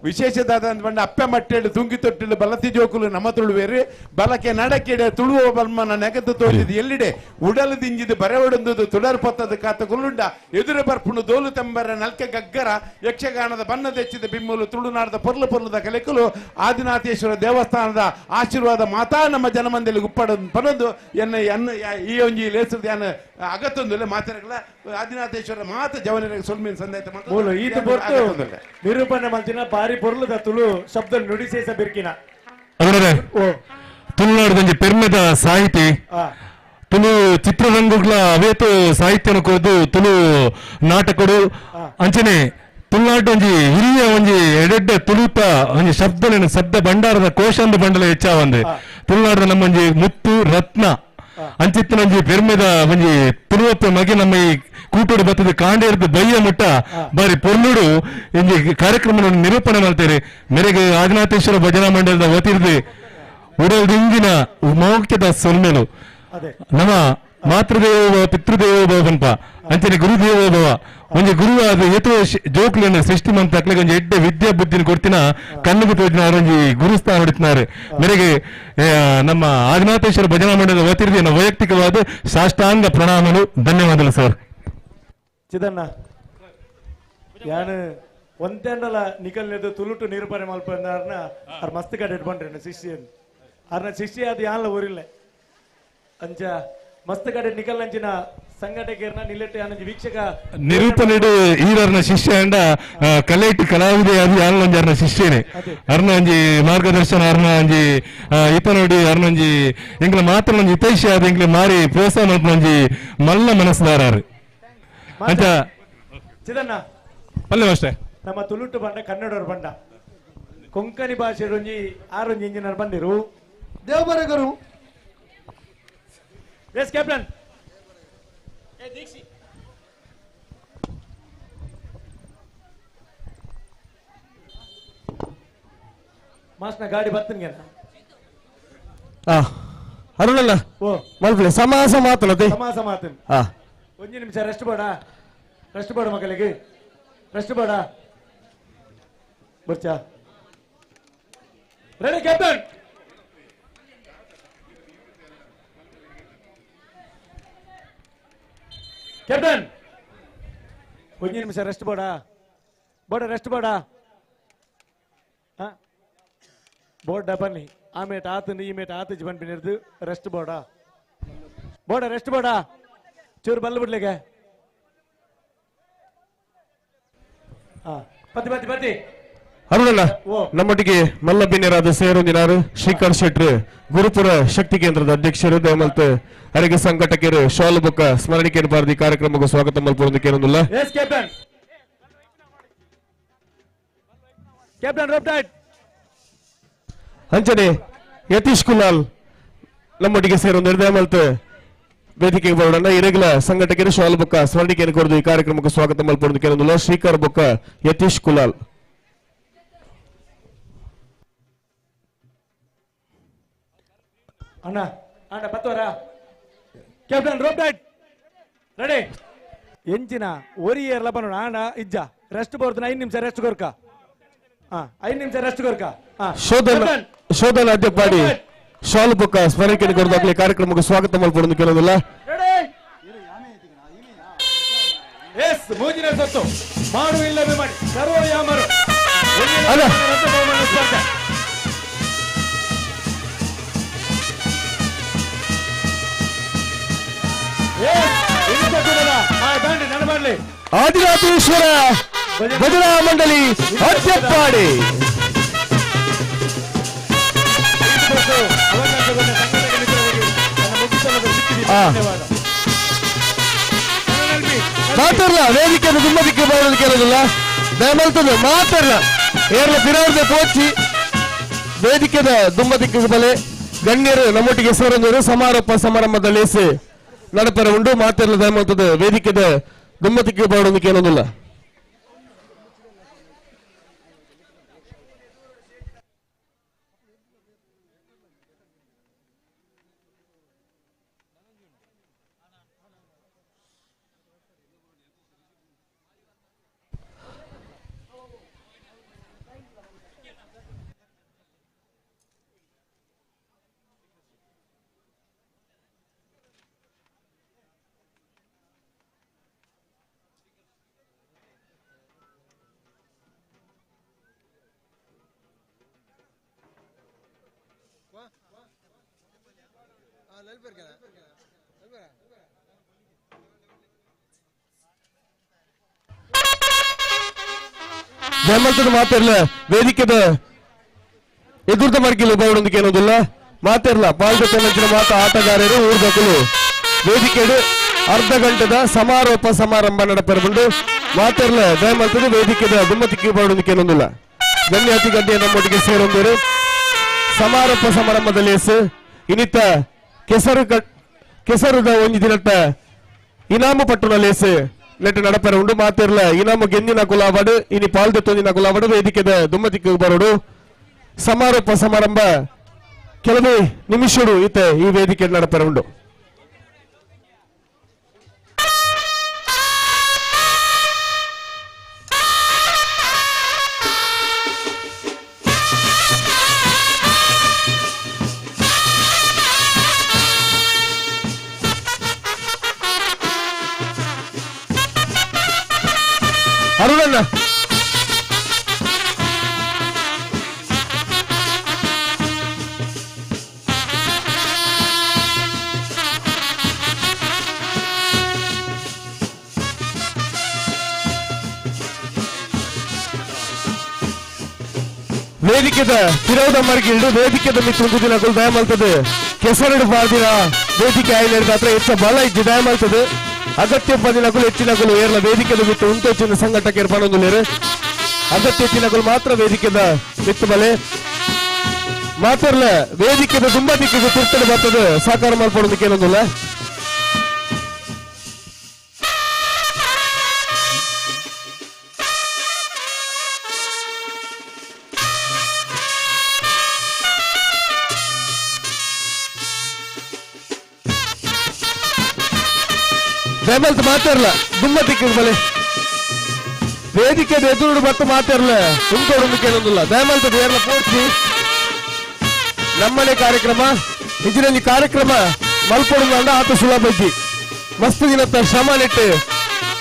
ವಿಶೇಷ ದಾದ ಅಂತ ಬಂಡ ಅಪ್ಪೆ ಮಟ್ಟೆಡು ತುಂಗಿ ತೊಟ್ಟಿಲು ಬಲತಿ ಜೋಕುಲು ನಮ್ಮ ತುಳುವೇರು ಬಲಕೆ ನಡಕೆಡೆ ತುಳುವ ಬಲ್ಮನ ನೆಗದು ತೋಜಿದ್ ಎಲ್ಲಿಡೆ ಉಡಲು ದಿಂಜಿದು ಬರೆವಡೊಂದು ತುಡರ್ ಪತ್ತದ ಕಾತ ಗುಲ್ಲುಂಡ ಎದುರು ಬರ್ಪುಣು ದೋಲು ತಂಬರ ನಲ್ಕೆ ಗಗ್ಗರ ಯಕ್ಷಗಾನದ ಬಣ್ಣ ದೆಚ್ಚಿದ ಬಿಮ್ಮಲು ತುಳುನಾಡದ ಪೊರ್ಲು ಪೊರ್ಲುದ ಕಲೆಕುಲು ಆದಿನಾಥೇಶ್ವರ ದೇವಸ್ಥಾನದ ಆಶೀರ್ವಾದ ಮಾತಾ ನಮ್ಮ ಜನಮಂದಿಲಿ ಉಪ್ಪಡ ಪನೊಂದು ಎನ್ನ ಎನ್ನ ಈ ಒಂಜಿ ಲೇಸದ ಯಾನ ಅಗತ್ತೊಂದು ಮಾತಾಡಲ್ಲ ಆದಿನಾಥೇಶ್ವರ ಮಾತ ಜವನರಿಗೆ ಸೊಲ್ಮಿನ ಸಂದಾಯ್ತ ಮೂಲು ಈತ ಪೊರ್ತು ನಿರೂಪಣೆ ಮಲ್ತಿನ ಬಾರಿ ಪೊರ್ಲುದ ತುಳು ಶಬ್ದ ನುಡಿಸೇಸ ಬಿರ್ಕಿನ ಅರುಣರೇ ತುಳುನಾಡದಂಜಿ ಪೆರ್ಮೆದ ಸಾಹಿತಿ ತುಳು ಚಿತ್ರರಂಗುಗಳ ಅವೇತು ಸಾಹಿತ್ಯನ ಕೊರ್ದು ತುಳು ನಾಟಕಡು ಅಂಚನೆ ತುಳುನಾಡು ಒಂಜಿ ಹಿರಿಯ ಒಂಜಿ ಎಡೆಡ್ಡೆ ತುಳುತ ಒಂಜಿ ಶಬ್ದ ಶಬ್ದ ಭಂಡಾರದ ಕೋಶಂದು ಬಂಡಲ ಹೆಚ್ಚಾವಂದೆ ತುಳುನಾಡದ ನಮ್ಮೊಂಜಿ ಮುತ್ತು ರತ್ನ ಅಂಚಿತ್ತಿನೊಂಜಿ ಪೆರ್ಮೆದ ಒಂಜಿ ತುಳುವಪ್ಪ ಮಗೆ ನಮ್ಮ ಈ ಕೂಟೋಡು ಬತ್ತದ ಕಾಂಡೇರ್ದು ಬಯ್ಯ ಮುಟ್ಟ ಬಾರಿ ಪೊರ್ಲುಡು ಇಂಜಿ ಕಾರ್ಯಕ್ರಮ ನಿರೂಪಣೆ ಮಾಡ್ತೇವೆ ಮೇರೆಗೆ ಆದಿನಾಥೇಶ್ವರ ಭಜನಾ ಮಂಡಲದ ವತಿರ್ದು ಉಡಲ್ದಿಂಗಿನ ಮೌಖ್ಯದ ಸೊಲ್ಮೆಲು ನಮ್ಮ ಮಾತೃದೇವೋಭವ ಪಿತೃದೇವೋಭವ ಪನ್ಪ ಅಂಚನೆ ಗುರುದೇವೋಭವ ಒಂಜಿ ಗುರು ಆದ ಏತೋ ಜೋಕುಲೆನ ಸೃಷ್ಟಿ ಮಂತ ಅಕ್ಲೆಗ್ ಒಂಜಿ ಎಡ್ಡೆ ವಿದ್ಯಾ ಬುದ್ಧಿನ ಕೊಡ್ತಿನ ಕಣ್ಣಿಗೆ ತೋಜಿನ ಒಂಜಿ ಗುರುಸ್ಥಾನ ಹೊಡಿತಿನಾರೆ ಮೇರೆಗೆ ನಮ್ಮ ಆದಿನಾಥೇಶ್ವರ ಭಜನಾ ಮಂಡಲದ ವತಿರ್ದಿನ ವೈಯಕ್ತಿಕವಾದ ಸಾಷ್ಟಾಂಗ ಪ್ರಣಾಮಗಳು ಧನ್ಯವಾದಗಳು ಸರ್. ಚಿದಣ್ಣ ಯಾನು ಒಂತೆಂಡಲ ನಿಕಲ್ನೆದು ತುಳುಟು ನಿರೂಪಣೆ ಮಲ್ಪಂದಾರ್ನ ಅರ್ ಮಸ್ತ್ ಕಡೆ ಬಂಡ್ರೆ ಶಿಷ್ಯನ್ ಅರ್ನ ಶಿಷ್ಯ ಅದು ಯಾನ್ಲ ಊರಿಲ್ಲ ಅಂಚ ಮಸ್ತ್ ಕಡೆ ನಿಕಲ್ನಂಚಿನ ಸಂಘಟಕರ್ನ ನಿಲೆಟ್ಟು ಯಾನಂಜಿ ವೀಕ್ಷಕ ನಿರೂಪಣೆಡು ಈರರ್ನ ಶಿಷ್ಯ ಅಂಡ ಕಲೇಟ್ ಕಲಾವಿದೆ ಅದು ಯಾನೊಂಜಿ ಅರ್ನ ಶಿಷ್ಯನೇ ಅರ್ನ ಒಂಜಿ ಮಾರ್ಗದರ್ಶನ ಅರ್ನ ಒಂಜಿ ಇತ ನೋಡಿ ಅರ್ನೊಂಜಿ ಎಂಗ್ಲ ಮಾತ್ರ ಒಂಜಿ ಹಿತೈಷಿ ಆದ ಎಂಗ್ಲ ಮಾರಿ ಪ್ರೋತ್ಸಾಹ ಮಲ್ಪುನ ಒಂಜಿ ಮಲ್ಲ ಮನಸ್ಸುದಾರಾರು ಅಂಚ ಚಿದಣ್ಣ ಪಲ್ಲೆ ಅಷ್ಟೇ ನಮ್ಮ ತುಳುಟು ಬಂಡ ಕನ್ನಡವರು ಬಂಡ ಕೊಂಕಣಿ ಭಾಷೆ ಒಂಜಿ ಆರೊಂಜಿ ಇಂಜಿನಿಯರ್ ಬಂದಿರು ದೇವಬರಗರು ಎಸ್ ಕ್ಯಾಪ್ಟನ್ ಮಾಸ್ನ ಗಾಡಿ ಬರ್ತನ್ಗೆ ಅರುಣಲ್ಲ ಮಲ್ಪಲೆ ಸಮಾಸ ಮಾತನತೆ ಸಮಾಸ ಮಾತನ್ ಒಂಜಿ ನಿಮಿಷ ರೆಸ್ಟ್ ಬೇಡ ರೆಸ್ಟ್ ಬೇಡ ಮಕ್ಕಳಿಗೆ ರೆಸ್ಟ್ ಬೇಡ ಬರ್ಚಾ ರೆಡಿ ಕ್ಯಾಪ್ಟನ್ ಕ್ಯಾಪ್ಟನ್ ಒಂಜಿ ನಿಮಿಷ ರೆಸ್ಟ್ ಬೋಡ ಬೋಡ ರೆಸ್ಟ್ ಬೋಡ ಬೋರ್ಡ್ ಬನ್ನಿ ಆಮೇಟ ಆತನ ಈ ಮೇಟ ಆತಜ್ ಪನ್ಪಿನಿರ್ದು ರೆಸ್ಟ್ ಬೋಡ ಬೋಡ ರೆಸ್ಟ್ ಬೋಡ ಚೂರು ಬಲ್ಲ ಬಿಡ್ಲಿಗೆ ಪತಿ ಪತಿ ಪತಿ ಅರುಣಣ್ಣ ನಮ್ಮೊಟ್ಟಿಗೆ ಮಲ್ಲಬಿನ್ಯರಾದ ಸೇರೊಂದಿನಾರು ಶ್ರೀಕಾಂತ್ ಶೆಟ್ರು ಗುರುಪುರ ಶಕ್ತಿ ಕೇಂದ್ರದ ಅಧ್ಯಕ್ಷರು ದಯಮಲ್ತ್ ಅರೆಗೆ ಸಂಘಟಕರು ಶಾಲು ಬೊಕ್ಕ ಸ್ಮರಣಿಕೆ ಭಾರತಿ ಕಾರ್ಯಕ್ರಮಕ್ಕೆ ಸ್ವಾಗತ ಮಲ್ಪುರೊಂದು ಕೇರೊಂದುಲ್ಲ. Yes captain captain rope tight. ಅಂಚನೆ ಯತೀಶ್ ಕುಲಾಲ್ ನಮ್ಮೊಟ್ಟಿಗೆ ಸೇರೊಂದು ದಯಮಲ್ತ್ ವೇದಿಕೆಗೆ ಬರೋಣ. ಇರಗಲ ಸಂಘಟಕರು ಶಾಲು ಬೊಕ್ಕ ಸ್ಮರಣಿಕೆಯನ್ನು ಕೊರದು ಈ ಕಾರ್ಯಕ್ರಮಕ್ಕೆ ಸ್ವಾಗತ ಮಲ್ಪುರೊಂದು ಕೇರೊಂದುಲ್ಲ ಶ್ರೀಕರ್ ಬೊಕ್ಕ ಯತೀಶ್ ಕುಲಾಲ್. ಅಣ್ಣ ಅಣ್ಣ ಬತ್ತವರ ಕ್ಯಾಪ್ಟನ್ ರೋಪ್ ಟೈಟ್ ರೆಡಿ. ಎಂಚಿನ ಒರಿಯರ್ಲ ಬನ್ನೋಣ ಅಣ್ಣ ಇಜ್ಜ ರೆಸ್ಟ್ ಬೋರ್ದು 5 ನಿಮಿಷ ರೆಸ್ಟ್ ಕೊರ್ಕ. 5 ನಿಮಿಷ ರೆಸ್ಟ್ ಕೊರ್ಕ. ಶೋಧನ ಅಧ್ಯಪಾಡಿ ಶಾಲು ಬೊಕ್ಕ ಸ್ಮರಣಿಕೆಯನ್ನು ಕೊರದು ಕಾರ್ಯಕ್ರಮಕ್ಕೆ ಸ್ವಾಗತ ಮಲ್ಪುರೊಂದು ಕೇಳೋದಿಲ್ಲ. ಎಸ್ ಮೂಜಿನ ಸತ್ತು ಮಾಡು ಇಲ್ಲವೇ ಮಾಡಿ ಸರ್ವ ಯಾಮರು ಸ್ಪರ್ಧೆ. ಆದಿನಾಥೇಶ್ವರ ಭಜನಾ ಮಂಡಳಿ ಅಧ್ಯಪಾಡಿ ಮಾತಾಡಲ್ಲ ವೇದಿಕೆಯನ್ನು ತುಂಬ ದಿಕ್ಕು ಬರೋದು ಕೇಳೋದಿಲ್ಲ ದಯಮಲ್ತದೆ ಮಾತಾಡಲ್ಲ ಏರ್ಲ ತಿರಾವರ್ದೆ ಪೋಚಿ ವೇದಿಕೆದ ದುಂಬ ದಿಕ್ಕಿಗೆ ಬಲೆ ಗಣ್ಯರು ನಮ್ಮೊಟ್ಟಿಗೆ ಸೇರೊಂದರು ಸಮಾರೋಪ ಸಮಾರಂಭದಲ್ಲಿ ನಡಪರ ಉಂಡು ಮಾತಾಡಲ ದಯಮಲ್ತದೆ ವೇದಿಕೆದ ದುಂಬ ದಿಕ್ಕಿಗೆ ಬರೋದಕ್ಕೆ ಏನೊಂದಿಲ್ಲ. ದಯಮಲ್ತದ ಮಾತಿರ್ಲ ವೇದಿಕೆದ ಎದುರ್ದ ಮರ್ಗಿಲು ಬರೋದಕ್ಕೆ ಏನೋದಿಲ್ಲ ಮಾತಿರ್ಲ ಪಾಲ್ಗೊಳ್ಳ ಮಾತ ಆಟಗಾರರು ಊರ್ದಕಲು ವೇದಿಕೆಡು ಅರ್ಧ ಗಂಟೆದ ಸಮಾರೋಪ ಸಮಾರಂಭ ನಡಪೆರಬಂಡು ಮಾತಿರ್ಲ ದಯಮಲ್ತದ ವೇದಿಕೆದ ಗುಮ್ಮತಿಕ್ಕೆ ಬರೋದಕ್ಕೆ ಏನೊಂದಿಲ್ಲ. ಗಣ್ಯ ಅತಿ ಗಣ್ಯ ನಮ್ಮೊಟ್ಟಿಗೆ ಸೇರೊಂದರು ಸಮಾರೋಪ ಸಮಾರಂಭದಲ್ಲಿ ಇನ್ನಿತ ಕೆಸರುದ ಒಂಜಿ ದಿನಟ್ಟ ಇನಾಮು ಪಟ್ಟುನ ಲೇಸ್ ನೆಟ್ಟು ನಡಪೆರ ಉಂಡು ಮಾತಿರ್ಲ ಇನಾಮು ಗೆಂದಿನ ಕುಲಾವಡು ಇನಿ ಪಾಲ್ದೆ ತೊಂದಿನ ಕುಲಾವಡು ವೇದಿಕೆದ ದುಮ್ಮತಿಕ್ಕೆ ಬರೋಡು ಸಮಾರೋಪ ಸಮಾರಂಭ ಕೆಲವೇ ನಿಮಿಷಡು ಈತ ಈ ವೇದಿಕೆ ನಡಪೆರ ಉಂಡು. ಅರುಣಣ್ಣ ವೇದಿಕೆದ ತಿರೋದ ಮರ್ಗಿಲ್ಡು ವೇದಿಕೆದ ಮಿತ್ರ ದಿನಗಳು ದಯಮಲ್ತದೆ ಕೆಸರಡು ಬಾರ್ದಿನ ವೇದಿಕೆ ಆಯ್ದ ಹತ್ರ ಹೆಚ್ಚ ಬಲ ಇಜ್ಜಿ ದಯಮಲ್ತದೆ ಅಗತ್ಯ ಪದಿನಗಳು ಹೆಚ್ಚಿನಗಳು ಏರ್ಲ ವೇದಿಕೆದ ಬಿಟ್ಟು ಉಂಟು ಸಂಘಟಕ ಏರ್ಪಣೊಂದುಲ್ಲೇರು ಅಗತ್ಯ ಹೆಚ್ಚಿನಗಳು ಮಾತ್ರ ವೇದಿಕೆದ ಬಿತ್ತು ಬಲೆ ಮಾತ್ರಲ್ಲ ವೇದಿಕೆದ ತುಂಬಾ ದಿಕ್ಕಿಗೆ ತಿರ್ತಡೆ ಬರ್ತದೆ ಸಾಕಾರ ಮಲ್ಪಡೋದಕ್ಕೆ ಏನೊಂದಿಲ್ಲ. ದಯಮಲ್ತ್ ಮಾತಾಡಲ್ಲ ದುಮ್ಮ ದಿಕ್ಕಿಗೆ ಬಲೆ ವೇದಿಕೆ ಎದುರು ಮತ್ತು ಮಾತಾಡಲ್ಲ ಉಂಟೋಡು ಕೇಳೊಂದಿಲ್ಲ ದಯಮಲ್ತ ಏರ್ಲ ಪೂರ್ತಿ ನಮ್ಮನೆ ಕಾರ್ಯಕ್ರಮ ಇಂಜಿನಲ್ಲಿ ಕಾರ್ಯಕ್ರಮ ಮಲ್ಪೊಡು ಆತ ಸುಲಭ ಇಜ್ಜಿ. ಮಸ್ತ್ ದಿನತ್ತ ಶ್ರಮ ನೆಟ್ಟು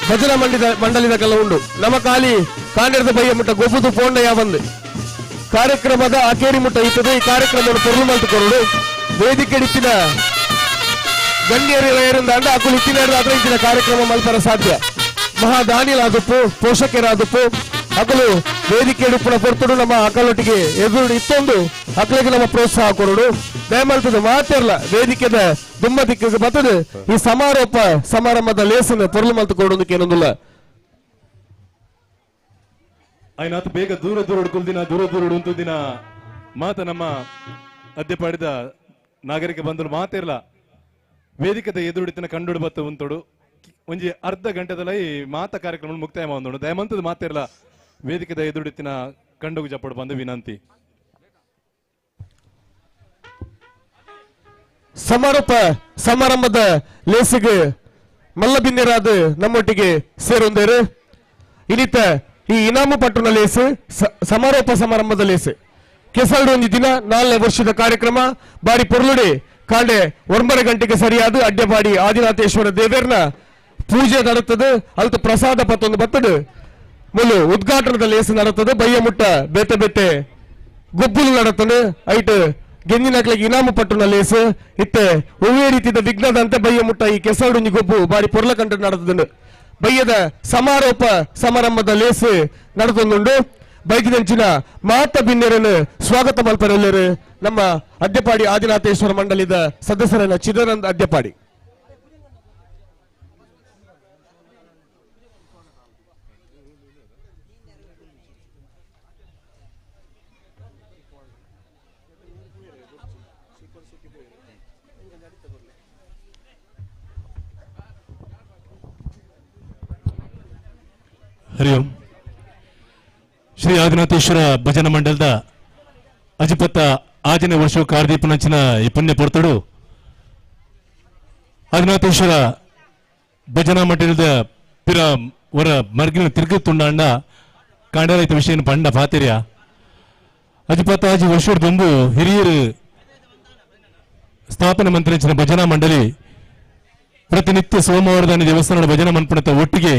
ಭಜನಾ ಮಂಡಳಿದ ಕಲ್ಲ ಉಂಡು. ನಮ್ಮ ಖಾಲಿ ಕಾಂಡೆರದ ಬಯ್ಯ ಮುಟ್ಟ ಗೊಬ್ಬುದು ಪೋಂಡಯ್ಯ ಬಂದು ಕಾರ್ಯಕ್ರಮದ ಅಕೇರಿ ಮುಟ್ಟ ಇತ್ತದೆ. ಈ ಕಾರ್ಯಕ್ರಮವನ್ನು ಪೊರ್ಲು ಮಲ್ತುಕೊರಡು ವೇದಿಕೆ ಇತ್ತಿನ ಗಣ್ಯರು ಅಂಡ ಅಕುಲು ಇತ್ತಿನ ಇತ್ತಿನ ಕಾರ್ಯಕ್ರಮ ಮಲ್ಪರ ಸಾಧ್ಯ. ಮಹಾದಾನಿಲಾದುಪ್ಪು ಪೋಷಕರಾದುಪ್ಪು ಅಕಲು ವೇದಿಕೆ ಉಪ್ಪುನ ಪೊರ್ತುಡು ನಮ್ಮ ಅಕಲೊಟ್ಟಿಗೆ ಎದುರು ಇತ್ತೊಂದು ಅಕಲಿಗೆ ನಮ್ಮ ಪ್ರೋತ್ಸಾಹ ಕೊರಡು. ದಯಮಲ್ತದ ಮಾತಿರ್ಲ ವೇದಿಕೆದ ದುಮ್ಮ ದಿಕ್ಕಿಗೆ ಬರ್ತದೆ ಈ ಸಮಾರೋಪ ಸಮಾರಂಭದ ಲೇಸನ್ನು ಪೊರ್ಲು ಮಲ್ತು ಕೊಡೋದಕ್ಕೆ ಏನೊಂದಿಲ್ಲ. ಆಯ್ನಾತು ಬೇಗ ದೂರ ದೂರ ಹುಡ್ಕೊಲ್ದಿನ ದೂರ ದೂರ ಉಂಟು ದಿನ ಮಾತ ನಮ್ಮ ಅದ್ಯ ಪಾಡಿದ ನಾಗರಿಕ ಬಂಧುಲು ಮಾತಿರ್ಲ ವೇದಿಕೆದ ಎದುರುಡಿತನ ಕಂಡುಡು ಬತ್ತ ಉಂತೋಡು ಒಂಜಿ ಅರ್ಧ ಗಂಟೆದಲ್ಲ ಈ ಮಾತ ಕಾರ್ಯಕ್ರಮ ಮುಕ್ತಾಯ ಬಂದೋಡು. ದಯಮಂತದ ಮಾತಿರ್ಲ ವೇದಿಕೆದ ಎದುರುಡಿತಿನ ಕಂಡುಗು ಜಪ್ಪಡು ಬಂದು ವಿನಂತಿ. ಸಮಾರೋಪ ಸಮಾರಂಭದ ಲೇಸಿಗೆ ಮಲ್ಲಬಿನ್ಯರಾದ ನಮ್ಮೊಟ್ಟಿಗೆ ಸೇರೊಂದೇರು. ಇನ್ನಿತ ಈ ಇನಾಮು ಪಟ್ಟಣ ಲೇಸು ಸಮಾರೋಪ ಸಮಾರಂಭದ ಲೇಸು ಕೆಸಲ್ಡು ಒಂದು ದಿನ 4ನೇ ವರ್ಷದ ಕಾರ್ಯಕ್ರಮ ಬಾರಿ ಪೊರ್ಲುಡೆ ಕಾಂಡೆ 9 ಗಂಟೆಗೆ ಸರಿಯಾದ ಅಡ್ಡಪಾಡಿ ಆದಿನಾಥೇಶ್ವರ ದೇವೇರ್ನ ಪೂಜೆ ನಡುತ್ತದೆ. ಅಲ್ತ ಪ್ರಸಾದ ಪತ್ತೊಂದು ಬತ್ತಡು ಮುಲ್ಲು ಉದ್ಘಾಟನದ ಲೇಸು ನಡುತ್ತದೆ. ಬಯ್ಯ ಮುಟ್ಟ ಬೇತೆ ಬೇತೆ ಗೊಬ್ಬುಲು ನಡುತ್ತದೆ. ಐಟ್ ಗೆಂದಿನಕ್ಲಿಗೆ ಇನಾಮು ಪಟ್ಟಣ ಲೇಸು ಇತ್ತೆ ಒವ್ವೇ ರೀತಿಯ ವಿಘ್ನದಂತೆ ಬಯ್ಯ ಮುಟ್ಟ ಈ ಕೆಸರುಂಜಿ ಗೊಬ್ಬು ಬಾರಿ ಪೊರ್ಲಕಂಟ ನಡೆದನು. ಬಯ್ಯದ ಸಮಾರೋಪ ಸಮಾರಂಭದ ಲೇಸು ನಡೆದೊಂದುಂಡು. ಬೈದಿನಂಚಿನ ಮಾತ ಬಿನ್ನೆರನ್ನು ಸ್ವಾಗತ ಮಲ್ಪರೆಲ್ಲರು ನಮ್ಮ ಅದ್ಯಪಾಡಿ ಆದಿನಾಥೇಶ್ವರ ಮಂಡಳಿದ ಸದಸ್ಯರನ್ನ ಚಿದಾನಂದ ಅದ್ಯಪಾಡಿ. ಹರಿ ಓಂ. ಶ್ರೀ ಆದಿನಾಥೇಶ್ವರ ಭಜನಾ ಮಂಡಲದ ಅಜಿಪತ್ತ ಆಜನೇ ವರ್ಷ ಕಾರ್ದೀಪನಂಚಿನ ಈ ಪುಣ್ಯ ಪೊರ್ತಡು ಆದಿನಾಥೇಶ್ವರ ಭಜನಾ ಮಂಡಲದ ಪಿರ ವರ ಮರ್ಗಿನ ತಿರುಗಿ ತುಂಡಾಂಡ ಕಾಂಡರೈತ ವಿಷಯ ಪಂಡ ಪಾತಿರ್ಯ ಅಜಿಪತ್ತ ಆಜಿ ವರ್ಷದ ದುಂಬು ಹಿರಿಯರು ಸ್ಥಾಪನೆ ಮಂತ್ರಿಂಚಿನ ಭಜನಾ ಮಂಡಳಿ ಪ್ರತಿನಿತ್ಯ ಸೋಮವಾರದ ದೇವಸ್ಥಾನದ ಭಜನಾ ಮನ್ಪಣತ ಒಟ್ಟಿಗೆ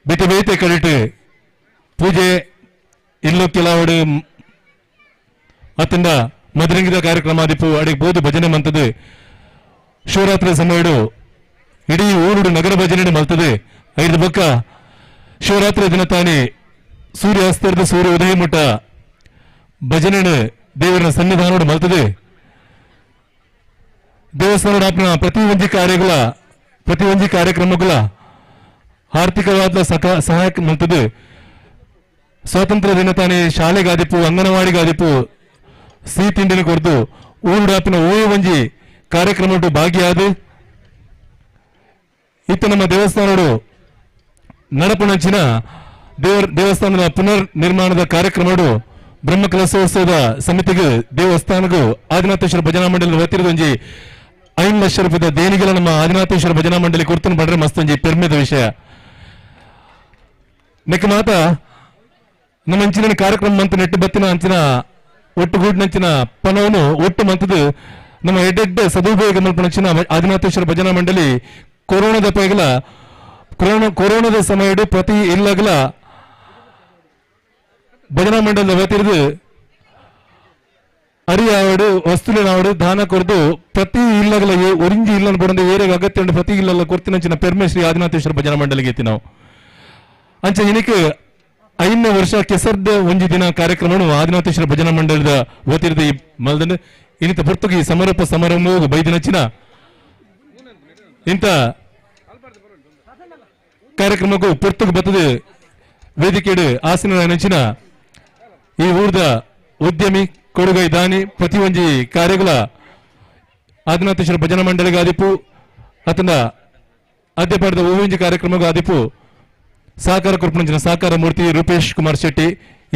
ಬೇತೆ ಬೇತೆ ಕಡೆಟ್ ಪೂಜೆ ಇಲ್ಲೋ ಕೆಲವಡು ಅತ್ತಿಂದ ಮದರಂಗಿದ ಕಾರ್ಯಕ್ರಮ ಆದಿಪ್ಪು ಅಡಿಗೆ ಬೋದು ಭಜನೆ ಮಂತದೆ. ಶಿವರಾತ್ರಿ ಸಮಯಡು ಇಡೀ ಊರುಡು ನಗರ ಭಜನೆ ಮಲ್ತದೆ. ಐದು ಬೊಕ್ಕ ಶಿವರಾತ್ರಿ ದಿನ ತಾನೇ ಸೂರ್ಯಾಸ್ತರದ ಸೂರ್ಯ ಉದಯ ಮುಟ್ಟ ಭಜನೆ ದೇವರ ಸನ್ನಿಧಾನೋಡು ಮಲ್ತದೆ. ದೇವಸ್ಥಾನದ ಪ್ರತಿ ಒಂಜಿ ಕಾರ್ಯಗಳ ಪ್ರತಿ ಒಂಜಿ ಕಾರ್ಯಕ್ರಮಗಳ ಆರ್ಥಿಕವಾದ ಸಹಾಯ ಮಲ್ತದೆ. ಸ್ವಾತಂತ್ರ್ಯ ದಿನ ತಾನೇ ಶಾಲೆಗಾದಿಪ್ಪು ಅಂಗನವಾಡಿಗಾದಿಪ್ಪು ಸಿಹಿ ತಿಂಡಿನ ಕೊರದು ಊರುಡಾಪಿನ ಓಯ್ ಒಂಜಿ ಕಾರ್ಯಕ್ರಮ ಭಾಗಿಯಾದ ಇತ್ತ ನಮ್ಮ ದೇವಸ್ಥಾನಡು ನಡಪುಣಂಚಿನ ದೇವಸ್ಥಾನದ ಪುನರ್ ನಿರ್ಮಾಣದ ಕಾರ್ಯಕ್ರಮಡು ಬ್ರಹ್ಮ ಕಲಶೋತ್ಸವದ ಸಮಿತಿಗೆ ದೇವಸ್ಥಾನಗೂ ಆದಿನಾಥೇಶ್ವರ ಭಜನಾ ಮಂಡಳಿ ವತಿರದ ಒಂಜಿ 5 ಲಕ್ಷ ರೂಪಾಯಿದ ದೇಣಿಗೆಲ ನಮ್ಮ ಆದಿನಾಥೇಶ್ವರ ಭಜನಾ ಮಂಡಳಿ ಕೊಡ್ತನ ಬಂದ್ರೆ ಮಸ್ತೊಂಜಿ ಪೆರ್ಮೆದ ವಿಷಯ. ನೆಕ್ ಮಾತ ನಮ್ಮ ಅಂಚಿನ ಕಾರ್ಯಕ್ರಮ ಮಂತ್ ನೆಟ್ಟು ಬತ್ತಿನ ಅಂಚಿನ ಒಟ್ಟುಗೂಡಿನಂಚಿನ ಪಣವನ್ನು ಒಟ್ಟು ಮಂತದ್ದು ನಮ್ಮ ಎಡ್ಡೆಡ್ಡೆ ಸದುಪಯೋಗ ಮಲ್ಪನಂಚಿನ ಆದಿನಾಥೇಶ್ವರ ಭಜನಾ ಮಂಡಳಿ ಕೊರೋನಾದ ಪೈಗಲ ಕೊರೋನಾದ ಸಮಯಡು ಪ್ರತಿ ಇಲ್ಲಗಲ ಭಜನಾ ಮಂಡಲದ ವತಿರಿದು ಅರಿಯಾವಡು ವಸ್ತುಲಿನಾವಡು ದಾನ ಕೊರದು ಪ್ರತಿ ಇಲ್ಲಗಲ ಒರಿಂಜಿ ಇಲ್ಲ ಬಡಂದು ಏರೆಗೆ ಅಗತ್ಯ ಉಂಟು ಪ್ರತಿ ಇಲ್ಲಲ್ಲ ಕೊರ್ತಿನಂಚಿನ ಪೆರ್ಮೆ ಶ್ರೀ ಆದಿನಾಥೇಶ್ವರ ಭಜನಾ ಮಂಡಳಿಗೆ ಎತ್ತಿ ನಾವು ಅಂಚ ಇನಿಕ್ 5ನೇ ವರ್ಷ ಕೆಸರ್ದ ಒಂಜಿ ದಿನ ಕಾರ್ಯಕ್ರಮವನ್ನು ಆದಿನಾಥೇಶ್ವರ ಭಜನಾ ಮಂಡಳದ ವತಿರದ ಈ ಮಲ್ದನ್ ಇನ್ನಿತ ಪೊರ್ತುಗಿ ಸಮಾರೋಪ ಸಮಾರಂಭ ಬೈದಿನಚ್ಚಿನ ಇಂಥ ಕಾರ್ಯಕ್ರಮಕ್ಕೂ ಪೊರ್ತುಗು ಬತ್ತದ ವೇದಿಕೆಡು ಆಸನ ನೆಂಚಿನ ಈ ಊರ್ದ ಉದ್ಯಮಿ ಕೊಡುಗೈ ದಾನಿ ಪ್ರತಿ ಒಂಜಿ ಕಾರ್ಯಗಳ ಆದಿನಾಥೇಶ್ವರ ಭಜನಾ ಮಂಡಳಿಗೆ ಆದಿಪ್ಪು ಅತನ ಅದ್ಯಪಾಡದ ಹೂವಿಂಜಿ ಕಾರ್ಯಕ್ರಮಕ್ಕೂ ಆದಿಪ್ಪು ಸಹಕಾರ ಕೊರ್ಪುನಂಚಿನ ಸಹಕಾರ ಮೂರ್ತಿ ರೂಪೇಶ್ ಕುಮಾರ್ ಶೆಟ್ಟಿ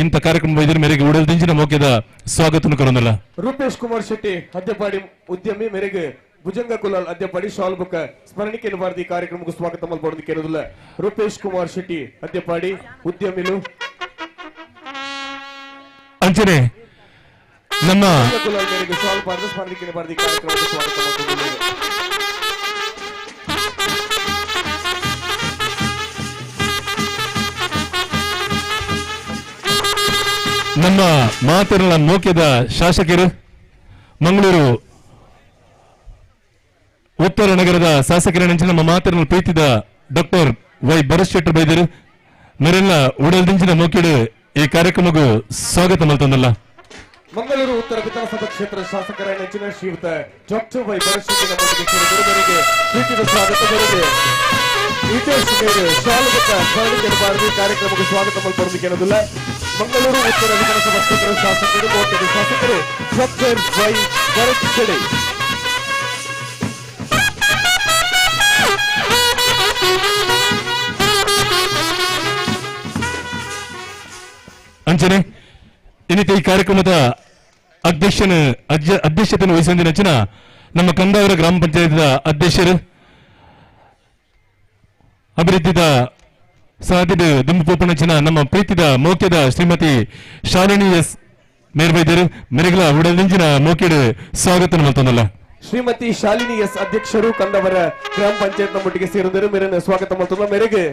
ಇಂಥ ಕಾರ್ಯಕ್ರಮ ಇದರ ಮೇರೆಗೆ ಉಡಲ್ದಿಂಚಿನ ಮೌಖ್ಯದ ಸ್ವಾಗತ ಕೊರೊಂದಲ್ಲ. ರೂಪೇಶ್ ಕುಮಾರ್ ಶೆಟ್ಟಿ ಅದ್ಯಪಾಡಿ ಉದ್ಯಮಿ ಮೇರೆಗೆ ಭುಜಂಗ ಕುಲಾಲ್ ಅದ್ಯಪಾಡಿ ಶಾಲ್ ಬುಕ್ಕ ಸ್ಮರಣಿಕೆ ಭಾರತಿ ಕಾರ್ಯಕ್ರಮಕ್ಕೆ ಸ್ವಾಗತ ಮಲ್ಪಡೋದಕ್ಕೆ ಕೇಳೋದಿಲ್ಲ. ರೂಪೇಶ್ ಕುಮಾರ್ ಶೆಟ್ಟಿ ಅದ್ಯಪಾಡಿ ಉದ್ಯಮಿಲು ಅಂಚನೆ ನಮ್ಮ ಕುಲಾಲ್ ಮೇರೆಗೆ ಶಾಲು ಪಾಡ್ದು ಸ್ಮರಣಿಕೆಯನ್ನು ಪಾಡ್ದು ಈ ಕಾರ್ಯಕ್ರಮಕ್ಕೆ ಸ್ವಾಗತ ಮಾಡ್ಕೊಂಡಿದ್ದೇವೆ. ನಮ್ಮ ಮಾತಿನ ಮೋಕ್ಯದ ಶಾಸಕರು ಮಂಗಳೂರು ಉತ್ತರ ನಗರದ ಶಾಸಕರ ನೆಂಚಿನ ನಮ್ಮ ಮಾತಿನ ಪ್ರೀತಿದ ಡಾಕ್ಟರ್ ವೈ ಭರತ್ ಶೆಟ್ಟರ್ ಬೈದರು ಮೇರೆಲ್ಲ ಉಡಲ್ದಿಂಚಿನ ಮೋಕಿಡು ಈ ಕಾರ್ಯಕ್ರಮಕ್ಕೂ ಸ್ವಾಗತ ಮಲ್ತಂದಲ್ಲ. ಮಂಗಳೂರು ಉತ್ತರ ವಿಧಾನಸಭಾ ಕ್ಷೇತ್ರದ ಶಾಸಕರ ನೆಚ್ಚಿನ ಶ್ರೀಯುತ ಡಾಕ್ಟರ್ ವೈ ಭರತ್ ಶೆಟ್ಟಿ ನಮ್ಮೊಂದಿಗೆ ಸೇರಿದರು. ಪ್ರೀತಿದ ಸ್ವಾಗತ ಮೇರೆಗೆ ಹಿತೇಶ್ ಮೇರೆ ಶಾಲುಬಕ್ಕ ಸ್ಮರಣಿಕೆಯನ್ನು ಬಾರದು ಕಾರ್ಯಕ್ರಮಕ್ಕೆ ಸ್ವಾಗತ ಮಲ್ಪಡೋದಕ್ಕೆ ಮಂಗಳೂರು ಉತ್ತರ ವಿಧಾನಸಭಾ ಕ್ಷೇತ್ರದ ಶಾಸಕರು ಮೋಕ್ಯದ ಶಾಸಕರು ಡಾಕ್ಟರ್ ವೈ ಭರತ್ ಶೆಟ್ಟಿ. ಅಂಚನೆ ಇನ್ನಿತ ಈ ಕಾರ್ಯಕ್ರಮದ ಅಧ್ಯಕ್ಷತೆಯನ್ನು ವಹಿಸಿದ ನಮ್ಮ ಕಂದಾವರ ಗ್ರಾಮ ಪಂಚಾಯತ್ ಅಧ್ಯಕ್ಷರು ಅಭಿವೃದ್ಧಿದ ಸಾಧಿದ ದುಂಬು ನಮ್ಮ ಪ್ರೀತಿದ ಮೋಕ್ಯದ ಶ್ರೀಮತಿ ಶಾಲಿನಿ ಎಸ್ ಮೇರ್ಬೈದರು ಮೆರೆಗಲ ಉಡಲಿಂಚಿನ ಮೋಕ್ಯಡು ಸ್ವಾಗತ ಮಲ್ತೊಂದಲ್ಲ. ಶ್ರೀಮತಿ ಶಾಲಿನಿ ಎಸ್ ಅಧ್ಯಕ್ಷರು ಕಂದವರ ಗ್ರಾಮ ಪಂಚಾಯತ್ ನಮ್ಮೊಟ್ಟಿಗೆ ಸೇರಿದರು. ಮೇರನ್ನು ಸ್ವಾಗತ ಮಲ್ತೊಂದ ಮೇರೆಗೆ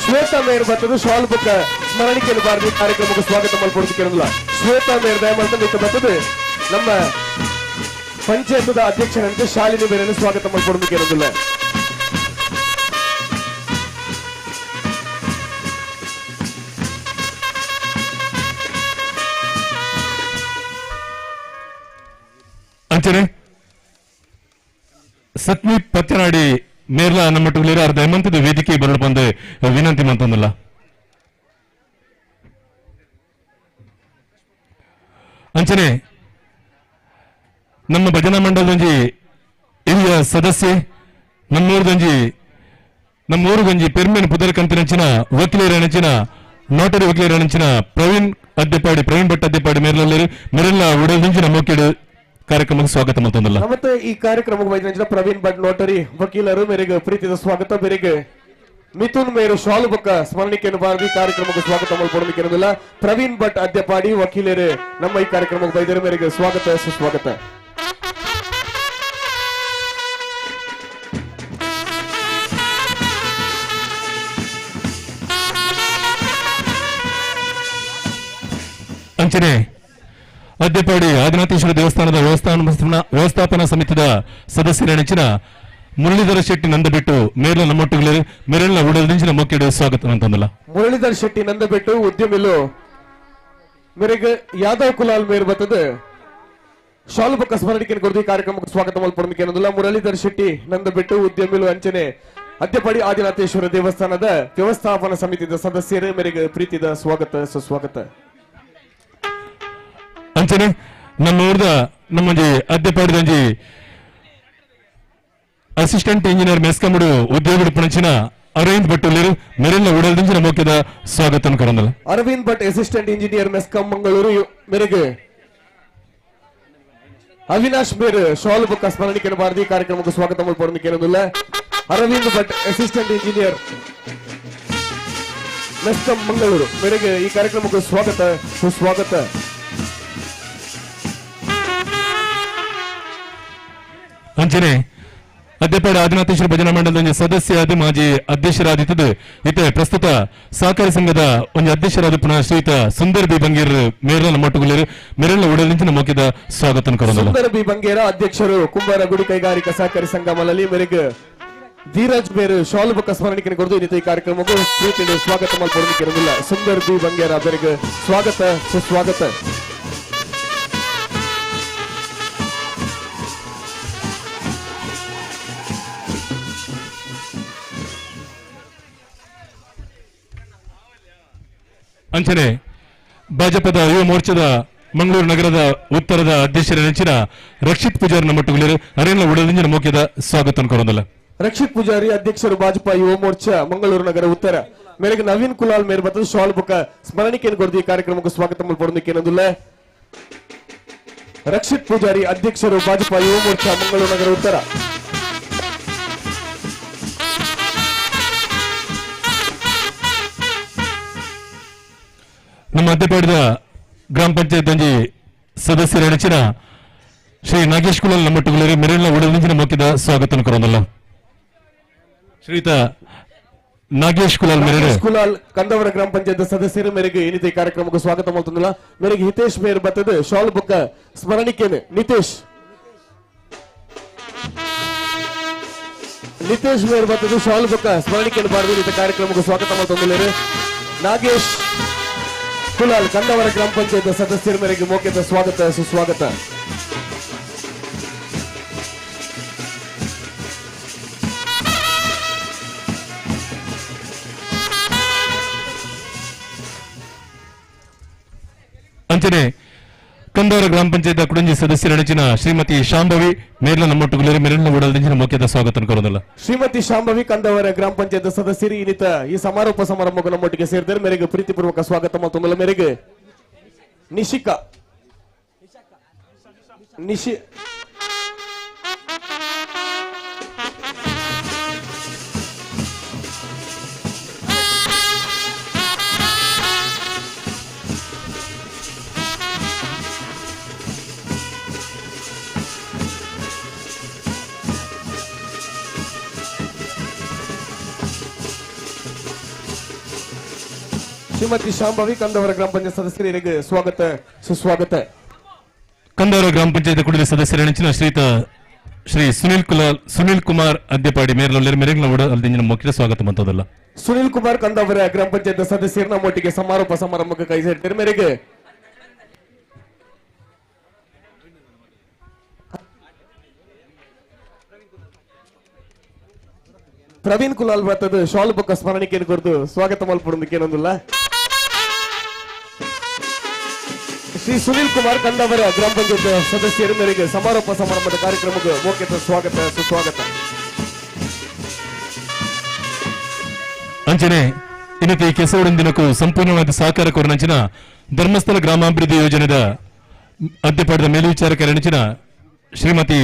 ಶ್ವೇತಾ ಮೇರ್ ಬರ್ತದೆ ಶಾಲ್ ಬುಕ್ಕ ಸ್ಮರಣಿಕೆಯನ್ನು ಬಾರದು ಕಾರ್ಯಕ್ರಮಕ್ಕೆ ಸ್ವಾಗತ ಮಲ್ಪಡೋದಕ್ಕೆ ಶ್ವೇತಾ ಮೇರ್ ದಯಮಾಡ್ತದೆ ಬರ್ತದೆ ನಮ್ಮ ಪಂಚಾಯತ್ದ ಅಧ್ಯಕ್ಷರಂತೆ ಶಾಲಿನಿ ಮೇರನ್ನು ಸ್ವಾಗತ ಮಲ್ಪಡೋದಕ್ಕೆ ಇರೋದಿಲ್ಲ. ಅಂಚನೆ ಸತ್ಮಿ ಪತ್ತನಾಡಿ ಮೇರ್ಲ ನಮ್ಮ ಅರ್ಧ ಹೇಮಂತದ ವೇದಿಕೆ ಬರಲು ಬಂದು ವಿನಂತಿ ಮಂತಂದಲ್ಲ. ಅಂಚನೆ ನಮ್ಮ ಭಜನಾ ಮಂಡಲದಂಜಿ ಹಿರಿಯ ಸದಸ್ಯೆ ನಮ್ಮೂರದಂಜಿ ನಮ್ಮೂರುಗಂಜಿ ಪೆರ್ಮೆನ್ ಪುದರ್ಕಂತಿನಂಚಿನ ವಕೀಲರ ನೋಟರಿ ವಕೀಲರ ಪ್ರವೀಣ್ ಅದ್ದೆಪಾಡಿ ಪ್ರವೀಣ್ ಭಟ್ ಅದ್ದೆಪಾಡಿ ಮೇರ್ಲಲ್ಲಿ ಮೆರೆಲ್ಲ ಉಡದಿಂಚಿನ ಮೋಕಿಡು ಕಾರ್ಯಕ್ರಮಕ್ಕೆ ಸ್ವಾಗತ ಮತ್ತೊಂದಲ್ಲ. ಮತ್ತೆ ಈ ಕಾರ್ಯಕ್ರಮಕ್ಕೆ ವೈದ್ಯಂಚಿನ ಪ್ರವೀಣ್ ಭಟ್ ನೋಟರಿ ವಕೀಲರು ಮೇರೆಗೆ ಪ್ರೀತಿದ ಸ್ವಾಗತ. ಮೇರೆಗೆ ಮಿಥುನ್ ಮೇರು ಶಾಲು ಬೊಕ್ಕ ಸ್ಮರಣಿಕೆಯನ್ನು ಬಾರದಿ ಕಾರ್ಯಕ್ರಮಕ್ಕೆ ಸ್ವಾಗತ ಮಲ್ಪಡೋದಕ್ಕೆ ಇರೋದಿಲ್ಲ. ಪ್ರವೀಣ್ ಭಟ್ ಅದ್ದೆಪಾಡಿ ವಕೀಲರು ನಮ್ಮ ಈ ಕಾರ್ಯಕ್ರಮಕ್ಕೆ ಬೈದರು ಮೇರೆಗೆ ಸ್ವಾಗತ ಸುಸ್ವಾಗತ. ಅಂಚನೆ ಅದ್ದೆಪಾಡಿ ಆದಿನಾಥೇಶ್ವರ ದೇವಸ್ಥಾನದ ವ್ಯವಸ್ಥಾಪನಾ ಸಮಿತಿಯ ಸದಸ್ಯರ ನೆಚ್ಚಿನ ಮುರಳೀಧರ ಶೆಟ್ಟಿ ನಂದಬಿಟ್ಟು ಮೇರ್ಲ ನಮ್ಮೊಟ್ಟಿಗೆ ಮೇರೆಲ್ಲ ಉಡಲಿಂಚಿನ ಮೊಕ್ಕಿಡು ಸ್ವಾಗತ ಅಂತಂದಲ್ಲ. ಮುರಳೀಧರ್ ಶೆಟ್ಟಿ ನಂದಬಿಟ್ಟು ಉದ್ಯಮಿಲು ಮೇರೆಗೆ ಯಾದವ್ ಕುಲಾಲ್ ಮೇರ್ ಬರ್ತದೆ ಶಾಲು ಬೊಕ್ಕ ಸ್ಮರಣಿಕೆಯನ್ನು ಕೊಡ್ದು ಈ ಕಾರ್ಯಕ್ರಮಕ್ಕೆ ಸ್ವಾಗತ ಮಲ್ಪಡೋದಕ್ಕೆ ಅನ್ನೋದಿಲ್ಲ. ಮುರಳೀಧರ್ ಶೆಟ್ಟಿ ನಂದಬಿಟ್ಟು ಉದ್ಯಮಿಲು ಅಂಚನೆ ಅದ್ದೆಪಾಡಿ ಆದಿನಾಥೇಶ್ವರ ದೇವಸ್ಥಾನದ ವ್ಯವಸ್ಥಾಪನಾ ಸಮಿತಿಯ ಸದಸ್ಯರೇ ಮೇರೆಗೆ ಪ್ರೀತಿದ ಸ್ವಾಗತ ಸುಸ್ವಾಗತ. ಅಂಚನೆ ನಮ್ಮ ಊರ್ದ ನಮ್ಮಂಜಿ ಅದ್ದೆಪಾಡಿದಂಜಿ ಅಸಿಸ್ಟೆಂಟ್ ಇಂಜಿನಿಯರ್ ಮೆಸ್ಕಮುಡು ಉದ್ಯೋಗ ಪಣಚಿನ ಅರವಿಂದ್ ಭಟ್ ಮೆರೆಲ್ಲ ಉಡಲ್ದಿಂಚಿನ ಮೋಕ್ಯದ ಸ್ವಾಗತ ಕರಂದಲ್ಲ. Aravind Bhat assistant engineer MESCOM Mangaluru ಮೇರೆಗೆ ಅವಿನಾಶ್ ಮೇರ್ ಶಾಲು ಬೊಕ್ಕ ಸ್ಮರಣಿಕೆಯನ್ನು ಬಾರದಿ ಕಾರ್ಯಕ್ರಮಕ್ಕೆ ಸ್ವಾಗತ ಮಲ್ಪಡೋದಕ್ಕೆ ಇರೋದಿಲ್ಲ. Aravind Bhat assistant engineer MESCOM Mangaluru ಮೇರೆಗೆ ಈ ಕಾರ್ಯಕ್ರಮಕ್ಕೆ ಸ್ವಾಗತ ಸುಸ್ವಾಗತ. ಅಂಚನೆ ಅದ್ದೆಪಾಡಿ ಆದಿನಾಥೇಶ್ವರ ಭಜನಾ ಮಂಡಲದ ಸದಸ್ಯ ಮಾಜಿ ಅಧ್ಯಕ್ಷರಾದಿತ್ತದು ಇತ್ತೆ ಪ್ರಸ್ತುತ ಸಹಕಾರಿ ಸಂಘದ ಒಂದು ಅಧ್ಯಕ್ಷರಾದ ಪುನಃ ಶ್ರೀಯುತ ಸುಂದರ್ ಬಿ ಬಂಗೇರ್ ಮೇರ್ಲ ಮೊಟ್ಟುಗುಲೇರು ಮೇರೆಲ್ಲ ಉಡಲಿಂಚಿನ ಮೋಕಿದ ಸ್ವಾಗತ ಕೊಡೋದಲ್ಲ. ಸುಂದರ್ ಬಿ ಬಂಗೇರ ಅಧ್ಯಕ್ಷರು ಕುಂಬಾರ ಗುಡಿ ಕೈಗಾರಿಕಾ ಸಹಕಾರಿ ಸಂಘ ಮಲಲಿ ಮೇರೆಗೆ ಧೀರಜ್ ಮೇರು ಶಾಲು ಬೊಕ್ಕ ಸ್ಮರಣಿಕೆಯನ್ನು ಕೊಡದು ಇನ್ನಿತ ಈ ಕಾರ್ಯಕ್ರಮಕ್ಕೂ ಪ್ರೀತಿಯಿಂದ ಸ್ವಾಗತ ಮಲ್ಪಡೋದಕ್ಕೆ ಇರೋದಿಲ್ಲ. ಸುಂದರ್ ಬಿ ಬಂಗೇರ ಮೇರೆಗೆ ಸ್ವಾಗತ ಸುಸ್ವಾಗತ. ಅಂಚನೆ ಭಾಜಪದ ಯುವ ಮೋರ್ಚಾದ ಮಂಗಳೂರು ನಗರದ ಉತ್ತರದ ಅಧ್ಯಕ್ಷರ ನೆಚ್ಚಿನ ರಕ್ಷಿತ್ ಪೂಜಾರಿ ನಮ್ಮೊಟ್ಟುಗುಲೇರು ಅರೇನ ಉಡಲಿಂಜಿನ ಮೋಕ್ಯದ ಸ್ವಾಗತ ಕೊಡೋದಲ್ಲ. ರಕ್ಷಿತ್ ಪೂಜಾರಿ ಅಧ್ಯಕ್ಷರು ಭಾಜಪಾ ಯುವ ಮೋರ್ಚಾ ಮಂಗಳೂರು ನಗರ ಉತ್ತರ ಮೇರೆಗೆ ನವೀನ್ ಕುಲಾಲ್ ಮೇರ್ ಮತ್ತು ಶಾಲ್ ಬುಕ್ಕ ಸ್ಮರಣಿಕೆಯನ್ನು ಕೊಡದು ಈ ಕಾರ್ಯಕ್ರಮಕ್ಕೆ ಸ್ವಾಗತ ಮಲ್ಪಡೋದಕ್ಕೆ ಏನೊಂದಿಲ್ಲ. ರಕ್ಷಿತ್ ಪೂಜಾರಿ ಅಧ್ಯಕ್ಷರು ಭಾಜಪಾ ಯುವ ಮೋರ್ಚಾ ಮಂಗಳೂರು ನಗರ ಉತ್ತರ. ನಮ್ಮ ಅದ್ದೆಪಾಡಿದ ಗ್ರಾಮ ಪಂಚಾಯತ್ ಒಂಜಿ ಸದಸ್ಯರ ನೆಚ್ಚಿನ ಶ್ರೀ ನಾಗೇಶ್ ಕುಲಾಲ್ ನಮ್ಮೊಟ್ಟುಗುಲೇರು ಮೆರೆಲ್ನ ಉಡಲಿಂಚಿನ ಮೊಕ್ಕಿದ ಸ್ವಾಗತ ಕೊರೊಂದಲ್ಲ. ಶ್ರೀತ ನಾಗೇಶ್ ಕುಲಾಲ್ ಮೇರೆ ಕುಲಾಲ್ ಕಂದವರ ಗ್ರಾಮ ಪಂಚಾಯತ್ ಸದಸ್ಯರು ಮೇರೆಗೆ ಏನಿದೆ ಕಾರ್ಯಕ್ರಮಕ್ಕೆ ಸ್ವಾಗತ ಮಾಡ್ತಂದಿಲ್ಲ. ಮೇರೆಗೆ ಹಿತೇಶ್ ಮೇರ್ ಬರ್ತದೆ ಶಾಲ್ ಬುಕ್ಕ ಸ್ಮರಣಿಕೆನೆ ನಿತೇಶ್ ನಿತೇಶ್ ಮೇರ್ ಬರ್ತದೆ ಶಾಲ್ ಬುಕ್ಕ ಸ್ಮರಣಿಕೆಯನ್ನು ಬಾರದು ಕಾರ್ಯಕ್ರಮಕ್ಕೆ ಸ್ವಾಗತ ಮಾಡ್ತಂದಿಲ್ಲ. ನಾಗೇಶ್ ಕುಲಾಲ್ ಕಂದವರ ಗ್ರಾಮ ಪಂಚಾಯತ್ ಸದಸ್ಯರ ಮೇರೆಗೆ ಮೌಖಿಕ ಸ್ವಾಗತ ಸುಸ್ವಾಗತ. ಅಂಚನೆ ಕಂದವರ ಗ್ರಾಮ ಪಂಚಾಯತ್ ಕುಡಂಜಿ ಸದಸ್ಯರ ನೆಚ್ಚಿನ ಶ್ರೀಮತಿ ಶಾಂಭವಿ ಮೇರ್ಲ ನಮ್ಮೊಟ್ಟುಗುಲೇರು ಮೆರಳಿನ ಉಡಲ್ದಿಂಚಿನ ಮುಖ್ಯದ ಸ್ವಾಗತ ಕೋರೋದಲ್ಲ. ಶ್ರೀಮತಿ ಶಾಂಭವಿ ಕಂದವರ ಗ್ರಾಮ ಪಂಚಾಯತ್ ಸದಸ್ಯರು ಇನ್ನಿತ ಈ ಸಮಾರೋಪ ಸಮಾರಂಭಕ್ಕೆ ನಮ್ಮೊಟ್ಟಿಗೆ ಸೇರಿದರೆ ಮೇರೆಗೆ ಪ್ರೀತಿಪೂರ್ವಕ ಸ್ವಾಗತ ಮತ್ತು ಮೇರೆಗೆ ನಿಶಿಕಾ ನಿಶಿ ಶ್ರೀಮತಿ ಶಾಂಭವಿ ಕಂದವರ ಗ್ರಾಮ ಪಂಚಾಯತ್ ಸದಸ್ಯರಿಗೆ ಸ್ವಾಗತ ಸುಸ್ವಾಗತ. ಕಂದವರ ಗ್ರಾಮ ಪಂಚಾಯತ್ ಕುಡಿದ ಸದಸ್ಯರ ನೆಚ್ಚಿನ ಶ್ರೀತ ಶ್ರೀ ಸುನಿಲ್ ಕುಮಾರ್ ಅದ್ಯಪಾಡಿ ಮೇರ್ಲೊಲ್ಲೇರು ಮೆರೆಗ್ನ ಅಲ್ದಿಂಜಿನ ಮುಖ್ಯ ಸ್ವಾಗತ ಮಂತದಲ್ಲ. ಸುನಿಲ್ ಕುಮಾರ್ ಕಂದವರ ಗ್ರಾಮ ಪಂಚಾಯತ್ ಸದಸ್ಯರ ನಮ್ಮೊಟ್ಟಿಗೆ ಸಮಾರೋಪ ಸಮಾರಂಭಕ್ಕೆ ಕೈ ಸೇರ್ತಾರೆ ಮೇರೆಗೆ ಪ್ರವೀಣ್ ಕುಲಾಲ್ ಬರ್ತದೆ ಶಾಲ್ ಬೊಕ್ಕ ಸ್ಮರಣಿಕೆಯನ್ನು ಕೊರದು ಸ್ವಾಗತ ಮಲ್ಪುಡುಂದಕ್ಕೇನೊಂದಿಲ್ಲ. ಶ್ರೀ ಸುನಿಲ್ ಕುಮಾರ್ ಕಂದವರ ಗ್ರಾಮ ಪಂಚಾಯತ್ ಸದಸ್ಯರ ಮೇರೆಗೆ ಸಮಾರೋಪ ಸಮಾರಂಭದ ಕಾರ್ಯಕ್ರಮಕ್ಕೆ ಮೌಖಿಕ ಸ್ವಾಗತ ಸುಸ್ವಾಗತ. ಅಂಚನೆ ಇನ್ನತೆ ಕೆಸವಡನ್ ದಿನಕ್ಕೂ ಸಂಪೂರ್ಣವಾದ ಸಹಕಾರ ಕೋರಿನಂಚಿನ ಧರ್ಮಸ್ಥಳ ಗ್ರಾಮಾಭಿವೃದ್ಧಿ ಯೋಜನೆದ ಅಧ್ಯಪಾಡದ ಮೇಲ್ವಿಚಾರಕರ ನೆಚ್ಚಿನ ಶ್ರೀಮತಿ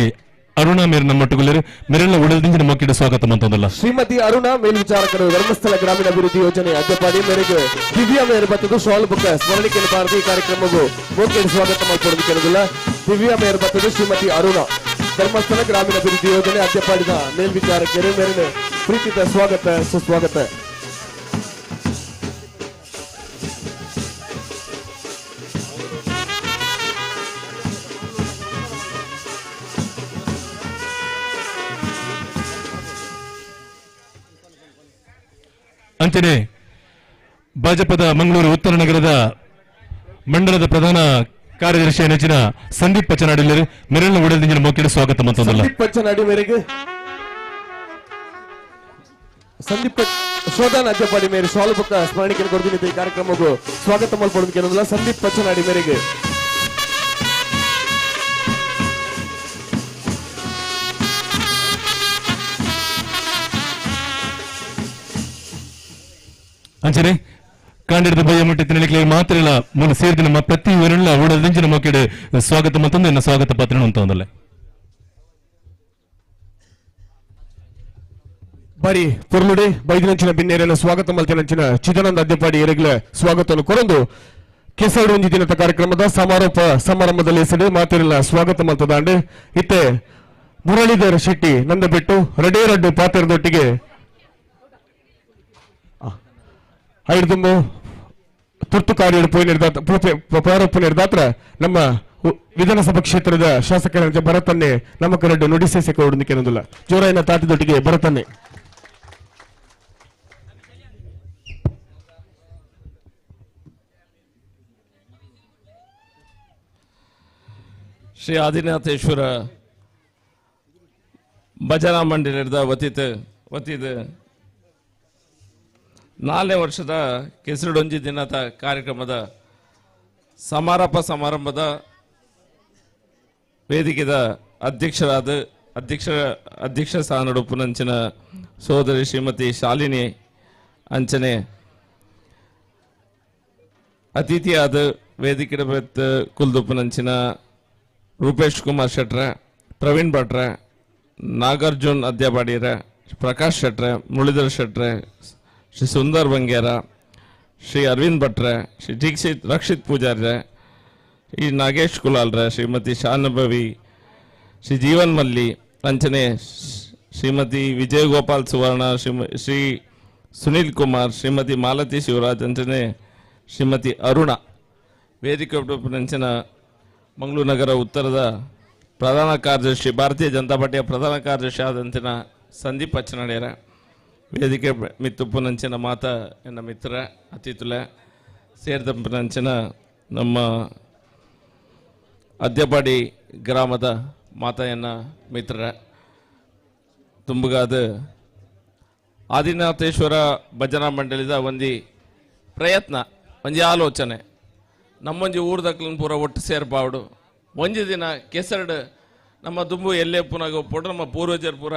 ಅರುಣಾ ಮೇರ್ ನಮ್ಮೊಟ್ಟುಗುಲೇರು ಮೆರೆಲ್ಲ ಉಡಲ್ದಿಂಚಿನ ಮೊಕ್ಕಿಡ ಸ್ವಾಗತ ಮಂತೊಂದಲ್ಲ. ಶ್ರೀಮತಿ ಅರುಣಾ ಮೇಲ್ವಿಚಾರಕರು ಧರ್ಮಸ್ಥಳ ಗ್ರಾಮೀಣ ಅಭಿವೃದ್ಧಿ ಯೋಜನೆ ಅಧ್ಯಪಾಡಿ ಮೇರೆಗೆ ದಿವ್ಯಾ ಮೇರ್ ಬತ್ತದು ಶಾಲ್ ಬುಕ್ಕ ಸ್ಮರಣಿಕೆಯನ್ನು ಬಾರದು ಈ ಕಾರ್ಯಕ್ರಮವು ಮೋಕಿಡ ಸ್ವಾಗತ ಮಾಡಿಕೊಡೋದಕ್ಕಿರುವುದಿಲ್ಲ. ದಿವ್ಯಾ ಮೇರ್ ಬತ್ತದು ಶ್ರೀಮತಿ ಅರುಣಾ ಧರ್ಮಸ್ಥಳ ಗ್ರಾಮೀಣ ಅಭಿವೃದ್ಧಿ ಯೋಜನೆ ಅಧ್ಯಪಾಡಿದ ಮೇಲ್ವಿಚಾರಕರು ಮೇರಿನ ಪ್ರೀತಿದ ಸ್ವಾಗತ ಸುಸ್ವಾಗತ. ಅಂಚನೆ ಭಾಜಪದ ಮಂಗಳೂರು ಉತ್ತರ ನಗರದ ಮಂಡಲದ ಪ್ರಧಾನ ಕಾರ್ಯದರ್ಶಿ ನೆಚ್ಚಿನ ಸಂದೀಪ್ ಪಚನಾಡಿ ಮೆರಳಿನ ಉಡಲ್ದಿಂಜಿನ ಮೌಖಿಕ ಸ್ವಾಗತ ಮಂತೊಂದಲ್ಲ. ಸಂದೀಪ್ ಪಚನಾಡಿ ಮೇರೆಗೆ ಸಂದೀಪ್ ಶೋಧನ್ ಅಜ್ಜಪಾಡಿ ಮೇರೆ ಶಾಲು ಬೊಕ್ಕ ಸ್ಮರಣಿಕೆಯನ್ನು ಕೊಡ್ತೀನಿ ಈ ಕಾರ್ಯಕ್ರಮಕ್ಕೂ ಸ್ವಾಗತ ಮಲ್ಪಡೋದಕ್ಕೆ ಸಂದೀಪ್ ಪಚನಾಡಿ ಮೇರೆಗೆ ಅಂಚನೆ ಕಾಂಡಿರದ ಬಯ್ಯ ಮುಟ್ಟಿ ಮಾತ್ರ ಇಲ್ಲ ಮೂಲ ಸೇರಿದ ನಮ್ಮ ಪ್ರತಿ ಊರಿನ ಓಡದಿಂಚಿನ ಮಕ್ಕಳು ಸ್ವಾಗತ ಮತ್ತೊಂದು ಇನ್ನು ಸ್ವಾಗತ ಪತ್ರ ಅಂತ ಒಂದಲ್ಲ. ಬರಿ ಪೊರ್ಲುಡೆ ಬೈದಿನಂಚಿನ ಬಿನ್ನೇರನ್ನು ಸ್ವಾಗತ ಮಲ್ತಿನಂಚಿನ ಚಿದಾನಂದ ಅದ್ಯಪಾಡಿ ಎರೆಗ್ಲ ಸ್ವಾಗತವನ್ನು ಕೊರೊಂದು ಕೆಸರು ಒಂಜಿ ದಿನದ ಕಾರ್ಯಕ್ರಮದ ಸಮಾರೋಪ ಸಮಾರಂಭದಲ್ಲಿ ಹೆಸರು ಮಾತಿರಲ್ಲ ಸ್ವಾಗತ ಮಲ್ತದಾಂಡೆ ಇತ್ತೆ ಮುರಳೀಧರ್ ಶೆಟ್ಟಿ ನಂದ ಬಿಟ್ಟು ರಡೇ ರಡ್ಡು ಪಾತ್ರದೊಟ್ಟಿಗೆ ಐದು ತುರ್ತು ಕಾರ್ಯ ಪ್ರಾರೂಪ ನಿರ್ದಾತ್ರ ನಮ್ಮ ವಿಧಾನಸಭಾ ಕ್ಷೇತ್ರದ ಶಾಸಕರ ಭರತನ್ನೇ ನಮ್ಮ ಕರಡು ನುಡಿಸೆ ಕೊಡುವುದಕ್ಕೇನೊಂದಿಲ್ಲ. ಜೋರಾಯಿನ ತಾಟಿದೊಟ್ಟಿಗೆ ಭರತನ್ನೇ. ಶ್ರೀ ಆದಿನಾಥೇಶ್ವರ ಭಜನಾ ಮಂಡಳಿದ ವತಿದ 4ನೇ ವರ್ಷದ ಕೆಸರುಡೊಂಜಿ ದಿನದ ಕಾರ್ಯಕ್ರಮದ ಸಮಾರೋಪ ಸಮಾರಂಭದ ವೇದಿಕೆದ ಅಧ್ಯಕ್ಷರಾದ ಅಧ್ಯಕ್ಷ ಸ್ಥಾನಡು ಪುನಂಚಿನ ಸೋದರಿ ಶ್ರೀಮತಿ ಶಾಲಿನಿ ಅಂಚನೆ ಅತಿಥಿಯಾದ ವೇದಿಕೆ ಕುಲ್ದುಪ್ಪನಂಚಿನ ರೂಪೇಶ್ ಕುಮಾರ್ ಶೆಟ್ರೆ, ಪ್ರವೀಣ್ ಭಟ್ರೆ, ನಾಗಾರ್ಜುನ್ ಅದ್ಯಪಾಡಿರ, ಪ್ರಕಾಶ್ ಶೆಟ್ರೆ, ಮುರಳೀಧರ್ ಶೆಟ್ರೆ, ಶ್ರೀ ಸುಂದರ್ ಬಂಗೇರ, ಶ್ರೀ ಅರವಿಂದ್ ಭಟ್ರೆ, ಶ್ರೀ ದೀಕ್ಷಿತ್ ರಕ್ಷಿತ್ ಪೂಜಾರ್ರೆ, Shri Nagesh ಕುಲಾಲ್ರ, ಶ್ರೀಮತಿ ಶಾನುಭವಿ, ಶ್ರೀ ಜೀವನ್ ಮಲ್ಲಿ ಅಂಚನೆ ಶ್ರೀಮತಿ ವಿಜಯ್ ಗೋಪಾಲ್ ಸುವರ್ಣ, ಶ್ರೀ ಸುನೀಲ್ ಕುಮಾರ್, ಶ್ರೀಮತಿ ಮಾಲತಿ ಶಿವರಾಜ್ ಅಂಚನೆ ಶ್ರೀಮತಿ ಅರುಣ. ವೇದಿಕೆ ಅಂಚಿನ ಮಂಗಳೂರು ನಗರ ಉತ್ತರದ ಪ್ರಧಾನ ಕಾರ್ಯದರ್ಶಿ, ಭಾರತೀಯ ಜನತಾ ಪಾರ್ಟಿಯ ಪ್ರಧಾನ ಕಾರ್ಯದರ್ಶಿ ಆದಂತಿನ ಸಂದೀಪ್ ಅಚ್ಚನಡಿಯರ, ವೇದಿಕೆ ಮಿತ್ತುಪ್ಪುನಂಚಿನ ಮಾತ ಎನ್ನ ಮಿತ್ರ ಅತಿಥುಲೆ ಸೇರಿದಂಪಿನಂಚಿನ ನಮ್ಮ ಅದ್ಯಪಾಡಿ ಗ್ರಾಮದ ಮಾತೆಯನ್ನ ಮಿತ್ರರ ತುಂಬುಗಾದ ಆದಿನಾಥೇಶ್ವರ ಭಜನಾ ಮಂಡಳಿದ ಒಂದಿ ಪ್ರಯತ್ನ, ಒಂಜಿ ಆಲೋಚನೆ, ನಮ್ಮೊಂಜಿ ಊರ್ದಕ್ಲನ್ ಪೂರ ಒಟ್ಟು ಸೇರ್ಪಾವಡು ಒಂಜಿ ದಿನ ಕೆಸರಡು ನಮ್ಮ ದುಂಬು ಎಲ್ಲೇ ಪುನಗ ಒಪ್ಪೋಡು, ನಮ್ಮ ಪೂರ್ವಜರು ಪೂರ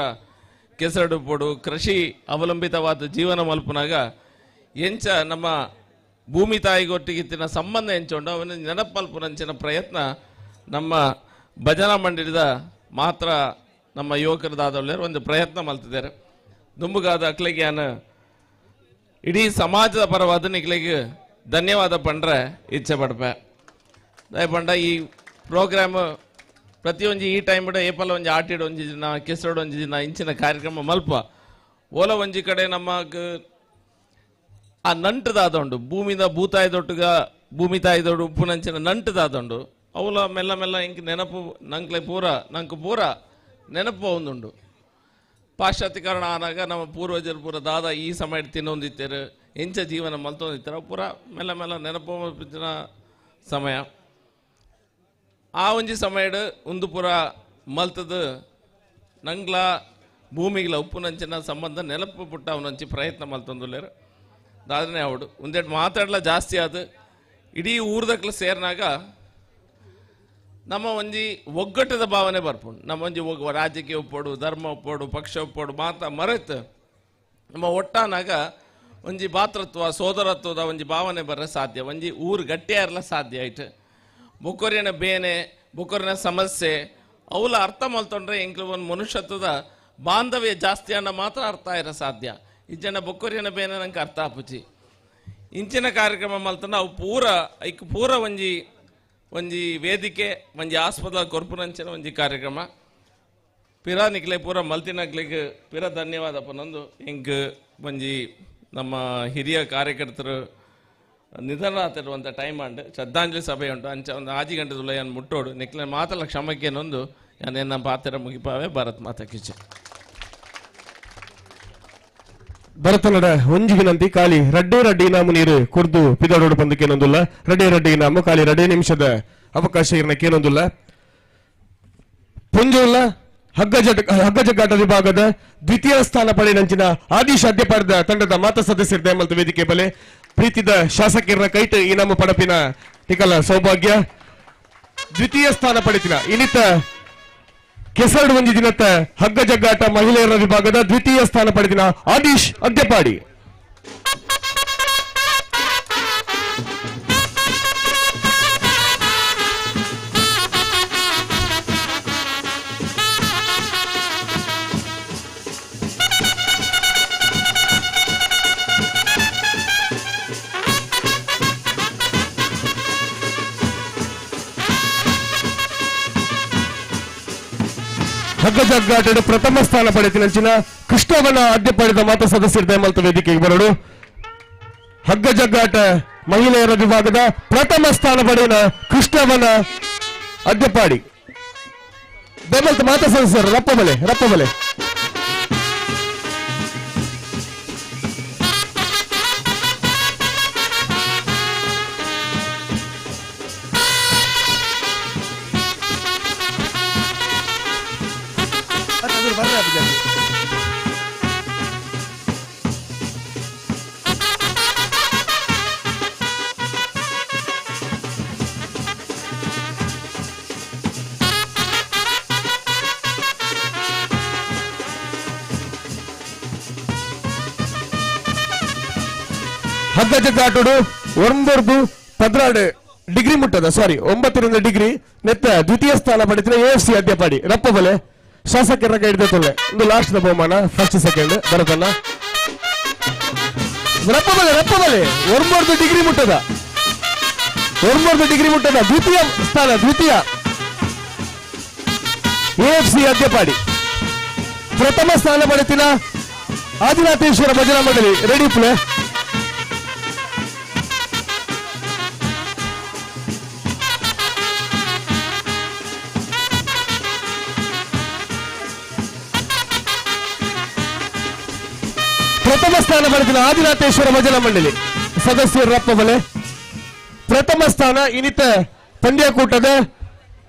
ಕೆಸರಡು ಪೋಡು ಕೃಷಿ ಅವಲಂಬಿತವಾದ ಜೀವನ ಮಲ್ಪುನಾಗ ಎಂಚ ನಮ್ಮ ಭೂಮಿ ತಾಯಿಗೊಟ್ಟಿಗಿತ್ತಿನ ಸಂಬಂಧ ಎಂಚುಂಡು ಅವನ ನೆನಪು ಮಲ್ಪುನಂಚಿನ ಪ್ರಯತ್ನ ನಮ್ಮ ಭಜನಾ ಮಂಡಳಿದ ಮಾತ್ರ ನಮ್ಮ ಯುವಕರದಾದವಳ್ಳಿಯರು ಒಂದು ಪ್ರಯತ್ನ ಮಲ್ತಿದ್ದಾರೆ. ದುಂಬುಗಾದ ಅಕ್ಲೆಗ್ಯಾನ ಇಡೀ ಸಮಾಜದ ಪರವಾದ ನಿಕ್ಲೆಗೆ ಧನ್ಯವಾದ ಪಂಡ್ರೆ ಇಚ್ಛೆ ಪಡ್ಪೆ. ದಯಪಂಡ ಈ ಪ್ರೋಗ್ರಾಮ್ ಪ್ರತಿಯೊಂಜಿ ಈ ಟೈಮ್ ಬಿಡ ಏಪಲ ಒಂಜಿ ಆಟಿಡ್ ಒಂಜಿ ದಿನ, ಕೆಸರಡು ಒಂಜಿ ದಿನ ಇಂಚಿನ ಕಾರ್ಯಕ್ರಮ ಮಲ್ಪ ಓಲ ಒಂಜಿ ಕಡೆ ನಮ್ಮ ಆ ನಂಟದಾದೊಂಡು ಭೂಮಿದ ಭೂತಾಯಿದೊಟ್ಟುಗ ಭೂಮಿ ತಾಯಿದೊಡು ಉಪ್ಪುನಂಚಿನ ನಂಟದಾದೊಂಡು ಅವಲ ಮೆಲ್ಲ ಮೆಲ್ಲ ಇಂಕ್ ನೆನಪು ನಂಕ್ಲೆ ಪೂರ ನಂಕು ಪೂರ ನೆನಪು ಒಂದುಂಡು. ಪಾಶ್ಚಾತ್ಯೀಕರಣ ಆನಾಗ ನಮ್ಮ ಪೂರ್ವಜರು ಪೂರ ದಾದ ಈ ಸಮಯ ತಿನ್ನೊಂದಿತ್ತೇರು ಎಂಚ ಜೀವನ ಮಲ್ತೊಂದಿತ್ತಾರೆ ಪೂರ ಮೆಲ್ಲ ಮೆಲ್ಲ ನೆನಪು ಸಮಯ. ಆ ಒಂಜಿ ಸಮಯಡ್ ಉಂದು ಪೂರ ಮಲ್ತದ ನಂಗ್ಲ ಭೂಮಿಗ್ಲ ಉಪ್ಪುನಂಚಿನ ಸಂಬಂಧ ನೆನಪು ಪುಟ್ಟ ಅವನಂಚಿ ಪ್ರಯತ್ನ ಮಲ್ತೊಂದುಲ್ಲೇರು ದಾದನೆ ಅವಡು ಒಂದೆರಡು ಮಾತಾಡಲ ಜಾಸ್ತಿ ಆದ ಇಡೀ ಊರ್ದಕ್ಲ ಸೇರಿನಾಗ ನಮ್ಮ ಒಂಜಿ ಒಗ್ಗಟ್ಟದ ಭಾವನೆ ಬರ್ಪುಂಡು. ನಮ್ಮ ಒಂಜಿ ರಾಜಕೀಯ ಒಪ್ಪೋಡು, ಧರ್ಮ ಒಪ್ಪೋಡು, ಪಕ್ಷ ಒಪ್ಪೋಡು ಮಾತ ಮರೆತು ನಮ್ಮ ಒಟ್ಟಾನಾಗ ಒಂಜಿ ಭಾತೃತ್ವ ಸೋದರತ್ವದ ಒಂಜಿ ಭಾವನೆ ಬರ ಸಾಧ್ಯ, ಒಂಜಿ ಊರು ಗಟ್ಟಿಯಾರಲ ಸಾಧ್ಯ ಆಯ್ತು. ಬೊಕ್ಕೊರಿನ ಬೇನೆ ಬೊಕ್ಕೊರಿನ ಸಮಸ್ಯೆ ಅವಲ ಅರ್ಥ ಮಲ್ತೊಂಡ್ರೆ ಎಂಕ್ಲು ಒಂದು ಮನುಷ್ಯತ್ವದ ಬಾಂಧವ್ಯ ಜಾಸ್ತಿ ಅನ್ನ ಮಾತ್ರ ಅರ್ಥ ಇರೋ ಸಾಧ್ಯ. ಈ ಜನ ಬೊಕ್ಕೊರಿನ ಬೇನೆ ನಂಗೆ ಅರ್ಥ ಆಪುಜಿ. ಇಂಚಿನ ಕಾರ್ಯಕ್ರಮ ಮಲ್ತಂಡ ಅವು ಪೂರ ಐಕ್ ಪೂರ ಒಂಜಿ ಒಂಜಿ ವೇದಿಕೆ ಒಂಜಿ ಆಸ್ಪದ ಕೊರ್ಪುನಂಚಿನ ಒಂಜಿ ಕಾರ್ಯಕ್ರಮ ಪಿರ ನಿಕ್ಲೆ ಪೂರ ಮಲ್ತಿನಕ್ಲೆಗ್ ಪಿರ ಧನ್ಯವಾದ ಪನೊಂದು ಎಂಕ್ ಒಂಜಿ ನಮ್ಮ ಹಿರಿಯ ಕಾರ್ಯಕರ್ತರು ನಿಧನ ಆತಿರುವಂಥ ಟೈಮ್ ಅಂಡ್ ಶ್ರದ್ಧಾಂಜಲಿ ಸಭೆ ಉಂಟು ಅಂಚ ಒಂದು ಆಜಿ ಗಂಟೆ ತುಲ ಮುಟ್ಟೋಡು ನಿಕ್ಲೆ ಮಾತಲ್ಲ ಕ್ಷಮಕ್ಕೇನೊಂದು ಯಾನೇನು ನಮ್ಮ ಪಾತ್ರ ಮುಗಿಪಾವೆ. ಭಾರತ್ ಮಾತಾ ಕಿಚೆ. ಭರತನಡ ಒಂಜಿ ವಿನಂತಿ ಖಾಲಿ ರಡ್ಡೇ ರಡ್ಡಿ ಇನಾಮು ನೀರು ಕುರ್ದು ಪಿದಾಡೋಡು ಬಂದಕ್ಕೇನೊಂದುಲ್ಲ, ರಡ್ಡೇ ರಡ್ಡಿ ಇನಾಮು ಖಾಲಿ ರಡ್ಡೇ ನಿಮಿಷದ ಅವಕಾಶ ಇರ್ನಕ್ಕೇನೊಂದುಲ್ಲ. ಪುಂಜುಲ್ಲ ಹಗ್ಗ ಜಗ್ಗಾಟ ವಿಭಾಗದ ದ್ವಿತೀಯ ಸ್ಥಾನ ಪಡೆಯಂಚಿನ ಆದಿಶ್ ಅದ್ಯಪಾಡದ ತಂಡದ ಮಾತಾ ಸದಸ್ಯರ ದಯಮಲ್ತ ವೇದಿಕೆ ಬಲೆ ಪ್ರೀತಿದ ಶಾಸಕರ ಕೈಟ್ ಇನಾಮು ಪಡಪಿನ ಟಿಕಲ ಸೌಭಾಗ್ಯ. ದ್ವಿತೀಯ ಸ್ಥಾನ ಪಡೆತಿನ ಇನ್ನಿತ ಕೆಸರಡು ಒಂಜಿ ದಿನತ್ತ ಹಗ್ಗ ಜಗ್ಗಾಟ ಮಹಿಳೆಯರ ವಿಭಾಗದ ದ್ವಿತೀಯ ಸ್ಥಾನ ಪಡೆದಿನ ಆದೀಶ್ ಅದ್ಯಪಾಡಿ. ಹಗ್ಗ ಜಗ್ಗಾಟದ ಪ್ರಥಮ ಸ್ಥಾನ ಪಡೆತಿನಂಚಿನ ಕೃಷ್ಣವನ ಆದ್ಯ ಪಡೆದ ಮಾತ ಸದಸ್ಯರ ದಯಮಲ್ತ ವೇದಿಕೆಗೆ ಬರಡು. ಹಗ್ಗ ಜಗ್ಗಾಟ ಮಹಿಳೆಯರ ವಿಭಾಗದ ಪ್ರಥಮ ಸ್ಥಾನ ಪಡೆದ ಕೃಷ್ಣವನ ಅದ್ಯಪಾಡಿ ದಯಮಲ್ತ ಮಾತ ಸದಸ್ಯರು ರಪ್ಪಬಲೆ ರಪ್ಪಬಲೆ. ಹಗ್ಗ ಜಗ್ಗಾಟೋಡು ಒಂಬರ್ದು 12 ಡಿಗ್ರಿ ಮುಟ್ಟದ ಸಾರಿ 9 ಡಿಗ್ರಿ ನೆತ್ತ ದ್ವಿತೀಯ ಸ್ಥಾನ ಪಡೆದ ಎಎಫ್ಸಿ ಅದ್ಯಪಾಡಿ ರಪ್ಪಬಲೆ ಶಾಸಕರ ಕೈ ಹಿಡಿದ ತೊಲೆ ಒಂದು ಲಾಸ್ಟ್ ಬಹುಮಾನ ಫಸ್ಟ್ ಸೆಕೆಂಡ್ ಬರತಲ್ಲ ರಪ್ಪಬಲೆ ರಪ್ಪಬಲೆ 9 ಡಿಗ್ರಿ ಮುಟ್ಟದ. ಒಂಬತ್ತು ಡಿಗ್ರಿ ಮುಟ್ಟದ ದ್ವಿತೀಯ ಸ್ಥಾನ, ದ್ವಿತೀಯ ಎಎಫ್ಸಿ ಅದ್ಯಪಾಡಿ. ಪ್ರಥಮ ಸ್ಥಾನ ಪಡೆತಿನ ಆದಿನಾಥೇಶ್ವರ ಭಜನಾ ಮಂಡಳಿ ರೆಡಿ ಪ್ಲೇ. ಪ್ರಥಮ ಸ್ಥಾನ ಪಡೆದಿನ ಆದಿನಾಥೇಶ್ವರ ಭಜನಾ ಮಂಡಳಿ ಸದಸ್ಯರು ರಪ್ಪ ಬಲೆ. ಪ್ರಥಮ ಸ್ಥಾನ ಇನ್ನಿತ ಪಂದ್ಯಕೂಟದ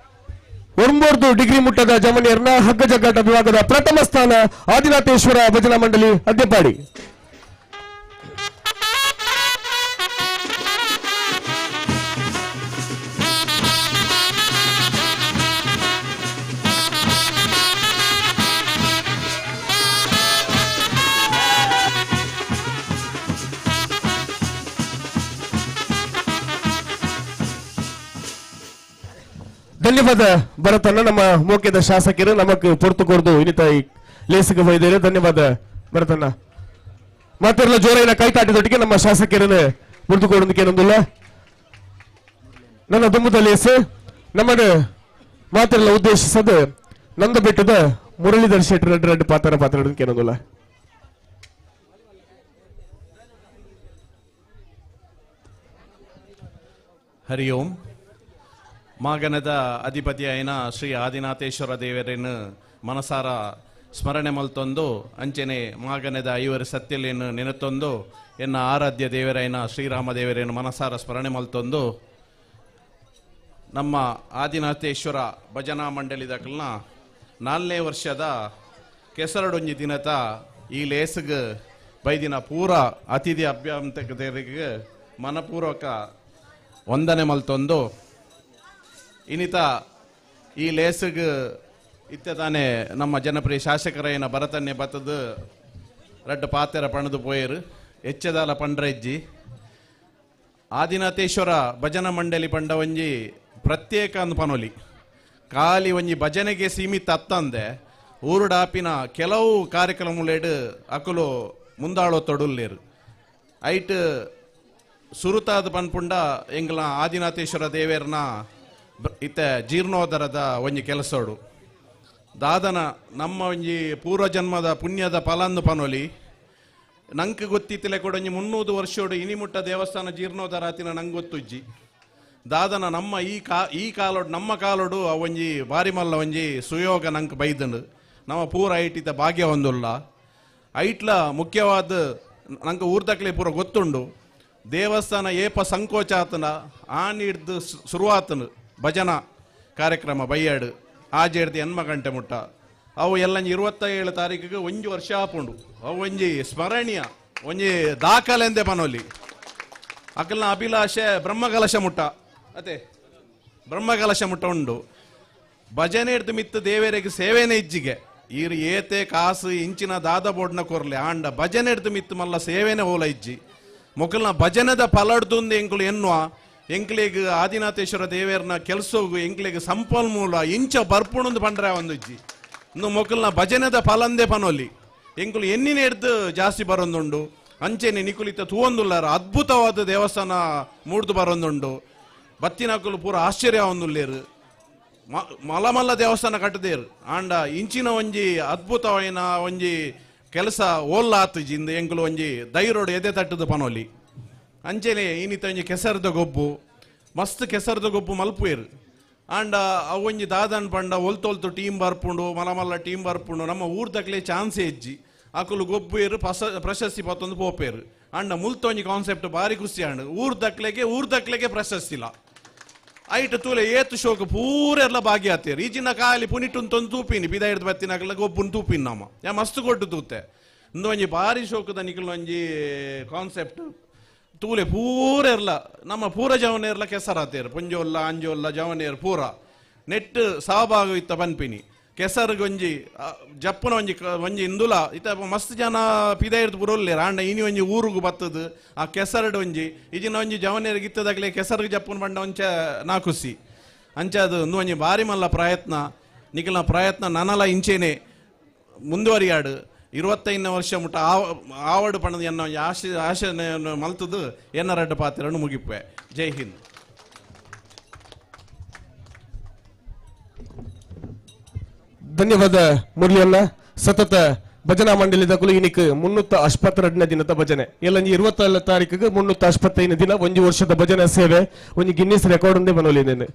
9 ಡಿಗ್ರಿ ಮುಟ್ಟದ ಜಮನಿಯರ್ನ ಹಗ್ಗ ಜಗ್ಗಾಟ ವಿಭಾಗದ ಪ್ರಥಮ ಸ್ಥಾನ ಆದಿನಾಥೇಶ್ವರ ಭಜನಾ ಮಂಡಳಿ ಅದ್ಯಪಾಡಿ. ಧನ್ಯವಾದ ಭರತಣ್ಣ, ನಮ್ಮ ಮೋಕ್ಯದ ಶಾಸಕರು ನಮಕ್ ಪೊರ್ತು ಕೊರ್ದು ಇನ್ನಿತ ಲೇಸಿಗೆ ಬೈದೇರೆ. ಧನ್ಯವಾದ ಭರತಣ್ಣ. ಮಾತೆಲ್ಲ ಜೋರೈನ ಕೈತಾಟಿದೊಟ್ಟಿಗೆ ನಮ್ಮ ಶಾಸಕರನ್ನು ಮುರಿದು ಕೊಡೋದಕ್ಕೆ ಏನೊಂದಿಲ್ಲ. ನನ್ನ ದುಮ್ಮದ ಲೇಸು ನಮ್ಮನ್ನು ಮಾತೆಲ್ಲ ಉದ್ದೇಶಿಸದು ನಂದ ಬೆಟ್ಟದ ಮುರಳೀಧರ್ ಶೆಟ್ಟಿ ರೆಡ್ಡಿ ರೆಡ್ಡಿ ಪಾತ್ರ ಪಾತ್ರ ಏನೊಂದಿಲ್ಲ. ಹರಿ ಓಂ. ಮಾಗನದ ಅಧಿಪತಿಯಾಯಿನ ಶ್ರೀ ಆದಿನಾಥೇಶ್ವರ ದೇವರನ್ನು ಮನಸಾರ ಸ್ಮರಣೆ ಮಲ್ತೊಂದು ಅಂಚನೆ ಮಾಗನದ ಐವರು ಸತ್ಯಲೇನು ನೆನೆತೊಂದು ಎನ್ನ ಆರಾಧ್ಯ ದೇವರಾಯನ ಶ್ರೀರಾಮ ದೇವರೇನು ಮನಸಾರ ಸ್ಮರಣೆ ಮಲ್ತೊಂದು ನಮ್ಮ ಆದಿನಾಥೇಶ್ವರ ಭಜನಾ ಮಂಡಳಿದಕಲ್ನ 4ನೇ ವರ್ಷದ ಕೆಸರಡೊಂಜಿ ದಿನತ ಈ ಲೇಸ್ಗ್ ಬೈದಿನ ಪೂರ ಅತಿಥಿ ಅಭ್ಯಂತಕರಿಗೆ ಮನಪೂರ್ವಕ ವಂದನೆ ಮಲ್ತೊಂದು ಇನ್ನಿತ ಈ ಲೇಸ್ಗ್ ಇತ್ತ ತಾನೇ ನಮ್ಮ ಜನಪ್ರಿಯ ಶಾಸಕರೈನ ಭರತನ್ನೇ ಬತ್ತದು ರಡ್ಡು ಪಾತೆರ ಪಣದು ಪೋಯರು ಎಚ್ಚದಾಲ ಪಂಡ್ರೆಜ್ಜಿ ಆದಿನಾಥೇಶ್ವರ ಭಜನಾ ಮಂಡಳಿ ಪಂಡ ಒಂಜಿ ಪ್ರತ್ಯೇಕ ಅಂದ್ ಪನೊಲಿ ಖಾಲಿ ಒಂಜಿ ಭಜನೆಗೆ ಸೀಮಿತ ಅತ್ತಂದೆ ಊರುಡಾಪಿನ ಕೆಲವು ಕಾರ್ಯಕ್ರಮಲೇಡು ಅಕುಲು ಮುಂದಾಳೋ ತೊಡುಲ್ಲೇರು ಐಟ್ ಸುರುತಾದ ಪನ್ಪುಂಡ ಎಂಗ್ಲ ಆದಿನಾಥೇಶ್ವರ ದೇವೇರ್ನ ಇತ್ತ ಜೀರ್ಣೋದರದ ಒಂಜಿ ಕೆಲಸೋಡು ದಾದನ ನಮ್ಮ ಒಂಜಿ ಪೂರ್ವಜನ್ಮದ ಪುಣ್ಯದ ಫಲಂದು ಪನೊಲಿ ನಂಗೆ ಗೊತ್ತಿತ್ತಲೆ ಕೂಡ ಒಂಜಿ 300 ವರ್ಷೋಡು ಇನಿಮುಟ್ಟ ದೇವಸ್ಥಾನ ಜೀರ್ಣೋದರ ಆತಿನ ನಂಗೆ ಗೊತ್ತುಜ್ಜಿ ದಾದನ ನಮ್ಮ ಈ ಕಾಲೋಡು ನಮ್ಮ ಕಾಲೋಡು ಆ ಒಂಜಿ ಬಾರಿ ಮಲ್ಲ ಒಂಜಿ ಸುಯೋಗ ನಂಗೆ ಬೈದಂಡು ನಮ್ಮ ಪೂರ ಐಟಿತ ಭಾಗ್ಯ ಒಂದುಲ್ಲ ಐಟ್ಲ ಮುಖ್ಯವಾದ ನಂಗೆ ಊರ್ದಕ್ಲೆ ಪೂರ ಗೊತ್ತುಂಡು ದೇವಸ್ಥಾನ ಏಪ ಸಂಕೋಚ ಆತನ ಆನಿಡ್ದು ಶುರುವಾತನು ಭಜನಾ ಕಾರ್ಯಕ್ರಮ ಬೈಯಾಡು ಆಜೇಡ್ದು 8 ಗಂಟೆ ಮುಟ್ಟ ಅವು ಎಲ್ಲ 27 ತಾರೀಕಿಗೆ ಒಂಜಿ ವರ್ಷ ಆಪುಂಡು ಅವು ಒಂಜಿ ಸ್ಮರಣೀಯ ಒಂಜಿ ದಾಖಲೆಂದೆ ಪನೊಲಿ ಅಕಲ್ನ ಅಭಿಲಾಷೆ ಬ್ರಹ್ಮಕಲಶ ಮುಟ್ಟ ಅದೇ ಬ್ರಹ್ಮಕಲಶ ಮುಟ್ಟ ಉಂಡು ಭಜನೆ ಹಿಡ್ದು ಮಿತ್ತು ದೇವರಿಗೆ ಸೇವೆನೇ ಇಜ್ಜಿಗೆ ಈರು ಏತೆ ಕಾಸು ಇಂಚಿನ ದಾದ ಬೋಡ್ನ ಕೊರ್ಲೆ ಆಂಡ ಭಜನೆ ಹಿಡ್ದು ಮಿತ್ತು ಮಲ್ಲ ಸೇವೆನೇ ಓಲ ಇಜ್ಜಿ ಮೊಕಲ್ನ ಭಜನದ ಫಲಡ್ದುಂದು ಎಂಕುಲು ಎನ್ನುವ ಎಂಕ್ಲೆಗ್ ಆದಿನಾಥೇಶ್ವರ ದೇವೇರ್ನ ಕೆಲಸೋಗು ಎಂಕ್ಲೆಗ್ ಸಂಪನ್ಮೂಲ ಇಂಚ ಬರ್ಪುಣಂದು ಪಂಡ್ರೆ ಒಂದು ಇಜ್ಜಿ ಇನ್ನು ಮೊಕಲ್ನ ಭಜನದ ಫಲಂದೇ ಪನೊಲಿ ಎಂಕುಲು ಎನ್ನಿನ ಹಿಡ್ದು ಜಾಸ್ತಿ ಬರೊಂದುಂಡು ಅಂಚೆನೆ ನಿಕುಲಿತ ತೂವೊಂದುಲ್ಲಾರ ಅದ್ಭುತವಾದ ದೇವಸ್ಥಾನ ಮೂಡ್ದು ಬರೊಂದುಂಡು ಬತ್ತಿನಕುಲು ಪೂರ ಆಶ್ಚರ್ಯ ಒಂದುಲ್ಲೇರು ಮಲ ಮಲ್ಲ ದೇವಸ್ಥಾನ ಕಟ್ಟದೇರು ಆಂಡ ಇಂಚಿನ ಒಂಜಿ ಅದ್ಭುತವಾಯಿನ ಒಂಜಿ ಕೆಲಸ ಓಲ್ಲ ಆತುಜಿ ಇಂದು ಎಂಕುಲು ಒಂಜಿ ದೈರೋಡು ಎದೆ ತಟ್ಟದ ಪನೊಲಿ ಅಂಚೆನೆ ಇನ್ನಿತ ಒಂಜಿ ಕೆಸರದ ಗೊಬ್ಬು ಮಸ್ತ್ ಕೆಸರದ ಗೊಬ್ಬು ಮಲ್ಪುವೇರು ಆಂಡ ಅವೊಂಜಿ ದಾದನ್ ಪಂಡ ಒಲ್ತೊಲ್ತು ಟೀಮ್ ಬರ್ಪುಂಡು ಮಲ ಮಲ್ಲ ಟೀಮ್ ಬರ್ಪುಂಡು ನಮ್ಮ ಊರ್ದಕ್ಲೆ ಚಾನ್ಸ್ ಹೆಜ್ಜಿ ಅಕುಲು ಗೊಬ್ಬುವೇರು ಪ್ರಶಸ್ತಿ ಪತ್ತೊಂದು ಪೋಪೇರು ಅಂಡ ಮುಲ್ತೊಂಜಿ ಕಾನ್ಸೆಪ್ಟ್ ಬಾರಿ ಖುಷಿ ಆಂಡ್ ಊರ್ದಕ್ಲೆಗೆ ಪ್ರಶಸ್ತಿಲ್ಲ ಐಟ್ ತೂಲೆ ಏತು ಶೋಕ ಪೂರೆಲ್ಲ ಭಾಗ್ಯ ಆತೇರು ಈಜಿನ ಕಾಲಿ ಪುನಿಟುನ್ ತೊಂದು ತೂಪಿನಿ ಬಿದ ಹಿಡ್ದು ಬತ್ತಿನಾಗಲ್ಲ ಗೊಬ್ಬುನ್ ತೂಪಿನಿ ನಮ್ಮ ಯಾ ಮಸ್ತ್ ಕೊಟ್ಟು ತೂತೆ ಒಂಜಿ ಬಾರಿ ಶೋಕದ ನಿಕಲ್ ಒಂಜಿ ಕಾನ್ಸೆಪ್ಟ್ ತೂಲೆ ಪೂರ ಇರ್ಲ ನಮ್ಮ ಪೂರ ಜವನೇರ್ಲ ಕೆಸರಾತೇರು ಪುಂಜೋಲ್ಲ ಅಂಜೋಲ್ಲ ಜವನೇರು ಪೂರ ನೆಟ್ ಸಹಭಾಗ ಇತ್ತ ಪನ್ಪಿನಿ ಕೆಸರುಗೊಂಜಿ ಜಪ್ಪನ ಒಂಜಿ ಒಂಜಿ ಇಂದುಲ ಇತ್ತ ಮಸ್ತ್ ಜನ ಪಿದ ಹಿಡ್ದು ಪುರೊಲ್ಲೇರು ಆಂಡ ಇನಿ ಒಂಜಿ ಊರುಗು ಬತ್ತದು ಆ ಕೆಸರಡು ಒಂಜಿ ಇಜಿನ ಒಂಜಿ ಜವನೇರಿಗೆ ಇತ್ತದಾಗಲೇ ಕೆಸರಿಗೆ ಜಪ್ಪನ ಬಂಡ ಒಂಚ ನಾ ಖುಷಿ ಅಂಚ ಅದು ಒಂದು ಒಂಜಿ ಬಾರಿ ಮಲ್ಲ ಪ್ರಯತ್ನ ನಿಖಿಲ ಪ್ರಯತ್ನ ನನಲ ಇಂಚೇನೆ ಮುಂದುವರಿಯಾಡು 25 ವರ್ಷ ಮುಟ್ಟ ಆವಡು ಪಣದ ಎನ್ನ ಒಂಜಿ ಆಶೆ ಆಶೆ ಮಲ್ತದು ಎನ್ನ ರಡ್ಡು ಪಾತ್ರವನ್ನು ಮುಗಿಪೆ. ಜೈ ಹಿಂದ್. ಧನ್ಯವಾದ ಮುರಳಿಯನ್ನ. ಸತತ ಭಜನಾ ಮಂಡಳಿದ ಕುಲಿಗಿನಿಕ್ 382ನೇ ದಿನದ ಭಜನೆ ಎಲ್ಲಂಜಿ 27 ತಾರೀಕಿಗೆ 385 ದಿನ ಒಂಜಿ ವರ್ಷದ ಭಜನಾ ಸೇವೆ ಒಂಜಿ ಗಿನ್ನಿಸ್ ರೆಕಾರ್ಡ್ ಒಂದೇ ಬನೋಲಿದ್ದೇನೆ.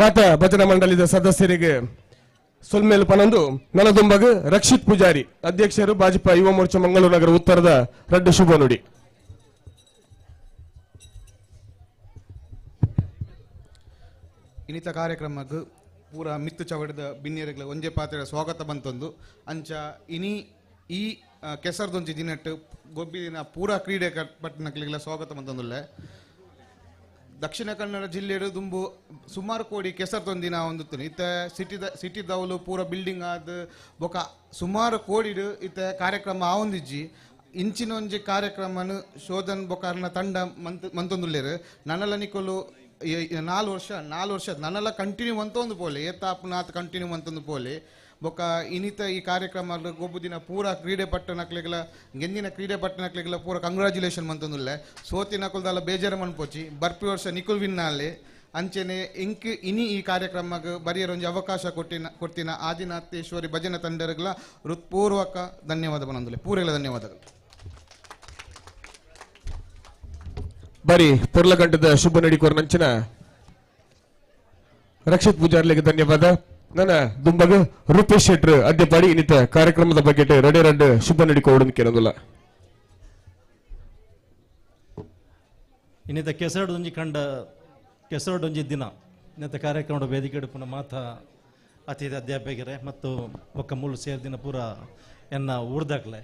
ಮಾತ ಭಜನಾ ಮಂಡಳಿದ ಸದಸ್ಯರಿಗೆ ಸೊಲ್ಮೇಲು ಪನೊಂದು ನನದುಂಬಗ್ ರಕ್ಷಿತ್ ಪೂಜಾರಿ ಅಧ್ಯಕ್ಷರು ಭಾಜಪಾ ಯುವ ಮೋರ್ಚಾ ಮಂಗಳೂರು ನಗರ ಉತ್ತರದ ರಡ್ಡು ಶುಭ ನುಡಿ. ಇನ್ನಿತ ಕಾರ್ಯಕ್ರಮಕ್ಕೆ ಪೂರ ಮಿತ್ತು ಚವಡಿದ ಬಿನ್ನಿಯರ್ಗಳ ಒಂಜೆ ಪಾತ್ರೆ ಸ್ವಾಗತ ಬಂತೊಂದು ಅಂಚ ಇನಿ ಈ ಕೆಸರ್ದೊಂಜಿ ದಿನಟ್ಟು ಗೊಬ್ಬಿ ದಿನ ಪೂರ ಕ್ರೀಡೆ ಪಟ್ಟಣಕ್ಲಿಗೆಲ್ಲ ಸ್ವಾಗತ ಬಂತೊಂದುಲ್ಲೆ. ದಕ್ಷಿಣ ಕನ್ನಡ ಜಿಲ್ಲೆಡು ದುಂಬು ಸುಮಾರು ಕೋಡಿ ಕೆಸರ್ದೊಂದಿನ ಒಂದುತ್ತು ಇತ್ತ ಸಿಟಿ ದೌಲು ಪೂರ ಬಿಲ್ಡಿಂಗ್ ಆದ ಬೊಕ ಸುಮಾರು ಕೋಡಿಡು ಇತ್ತ ಕಾರ್ಯಕ್ರಮ ಆವೊಂದಿಜ್ಜಿ. ಇಂಚಿನ ಒಂಜಿ ಕಾರ್ಯಕ್ರಮನು ಶೋಧನ್ ಬೊಕಾರ್ನ ತಂಡ ಮಂತೊಂದುಲ್ಲೇರು ನನಲ ನಿಕೊಲು 4 ವರ್ಷ ನನ್ನೆಲ್ಲ ಕಂಟಿನ್ಯೂ ಅಂತ ಒಂದು ಪೋಲೆ ಏತಾಪನಾಥ್ ಕಂಟಿನ್ಯೂ ಅಂತೊಂದು ಪೋಲೆ ಬೊಕ್ಕ ಇನ್ನಿತ ಈ ಕಾರ್ಯಕ್ರಮ ಗೊಬ್ಬು ದಿನ ಪೂರ ಕ್ರೀಡೆ ಪಟ್ಟಣಕ್ಲೆಗೆಲ್ಲ ಗೆಂದಿನ ಕ್ರೀಡೆ ಪಟ್ಟಣಕ್ಲೆಗೆಲ್ಲ ಪೂರ ಕಂಗ್ರ್ಯಾಚುಲೇಷನ್ ಮಂತೊಂದುಲ್ಲೆ. ಸೋತಿನ ಕುಲ್ದಲ್ಲ ಬೇಜಾರು ಮನ್ಪೋಚಿ ಬರ್ಪಿ ವರ್ಷ ನಿಕುಲ್ ವಿನ್ನಾಲೆ ಅಂಚೆನೆ ಇಂಕ್ ಇನಿ ಈ ಕಾರ್ಯಕ್ರಮಕ್ಕೆ ಬರಿಯರ ಒಂಜಿ ಅವಕಾಶ ಕೊಟ್ಟಿನ ಆದಿನಾಥೇಶ್ವರಿ ಭಜನೆ ತಂಡರಿಗೆಲ್ಲ ಹೃತ್ಪೂರ್ವಕ ಧನ್ಯವಾದ ಬಂದುಲ್ಲೆ. ಪೂರೆಲ್ಲ ಧನ್ಯವಾದಗಳು. ಬರಿ ಪೊರ್ಲಗಂಟದ ಶುಭ ನಡಿಕೋರ್ ನಂಚಿನ ರಕ್ಷಿತ್ ಪೂಜಾರ್ಲಿಗೆ ಧನ್ಯವಾದ. ನನ್ನ ದುಂಬಗ ರೂಪೇಶ್ ಶೆಟ್ರು ಅಡ್ಯಪಾಡಿ ಇನ್ನಿತ ಕಾರ್ಯಕ್ರಮದ ಬಗ್ಗೆ ರಡೆ ರಡ್ಡು ಶುಭ ನಡಿಕೋಡು ಕೇಳೋದಿಲ್ಲ. ಇನ್ನಿತ ಕೆಸರಡೊಂಜಿ ಕಂಡ ಕೆಸರಡೊಂಜಿ ದಿನ ಇನ್ನಿತ ಕಾರ್ಯಕ್ರಮದ ವೇದಿಕೆ ಪುನಃ ಮಾತಾ ಅತಿಥಿ ಅಧ್ಯಾಪಕರೇ ಮತ್ತು ಒಕ್ಕ ಮೂಲು ಸೇರಿದಿನ ಪೂರ ಎನ್ನ ಊರ್ದಾಕ್ಲೆ.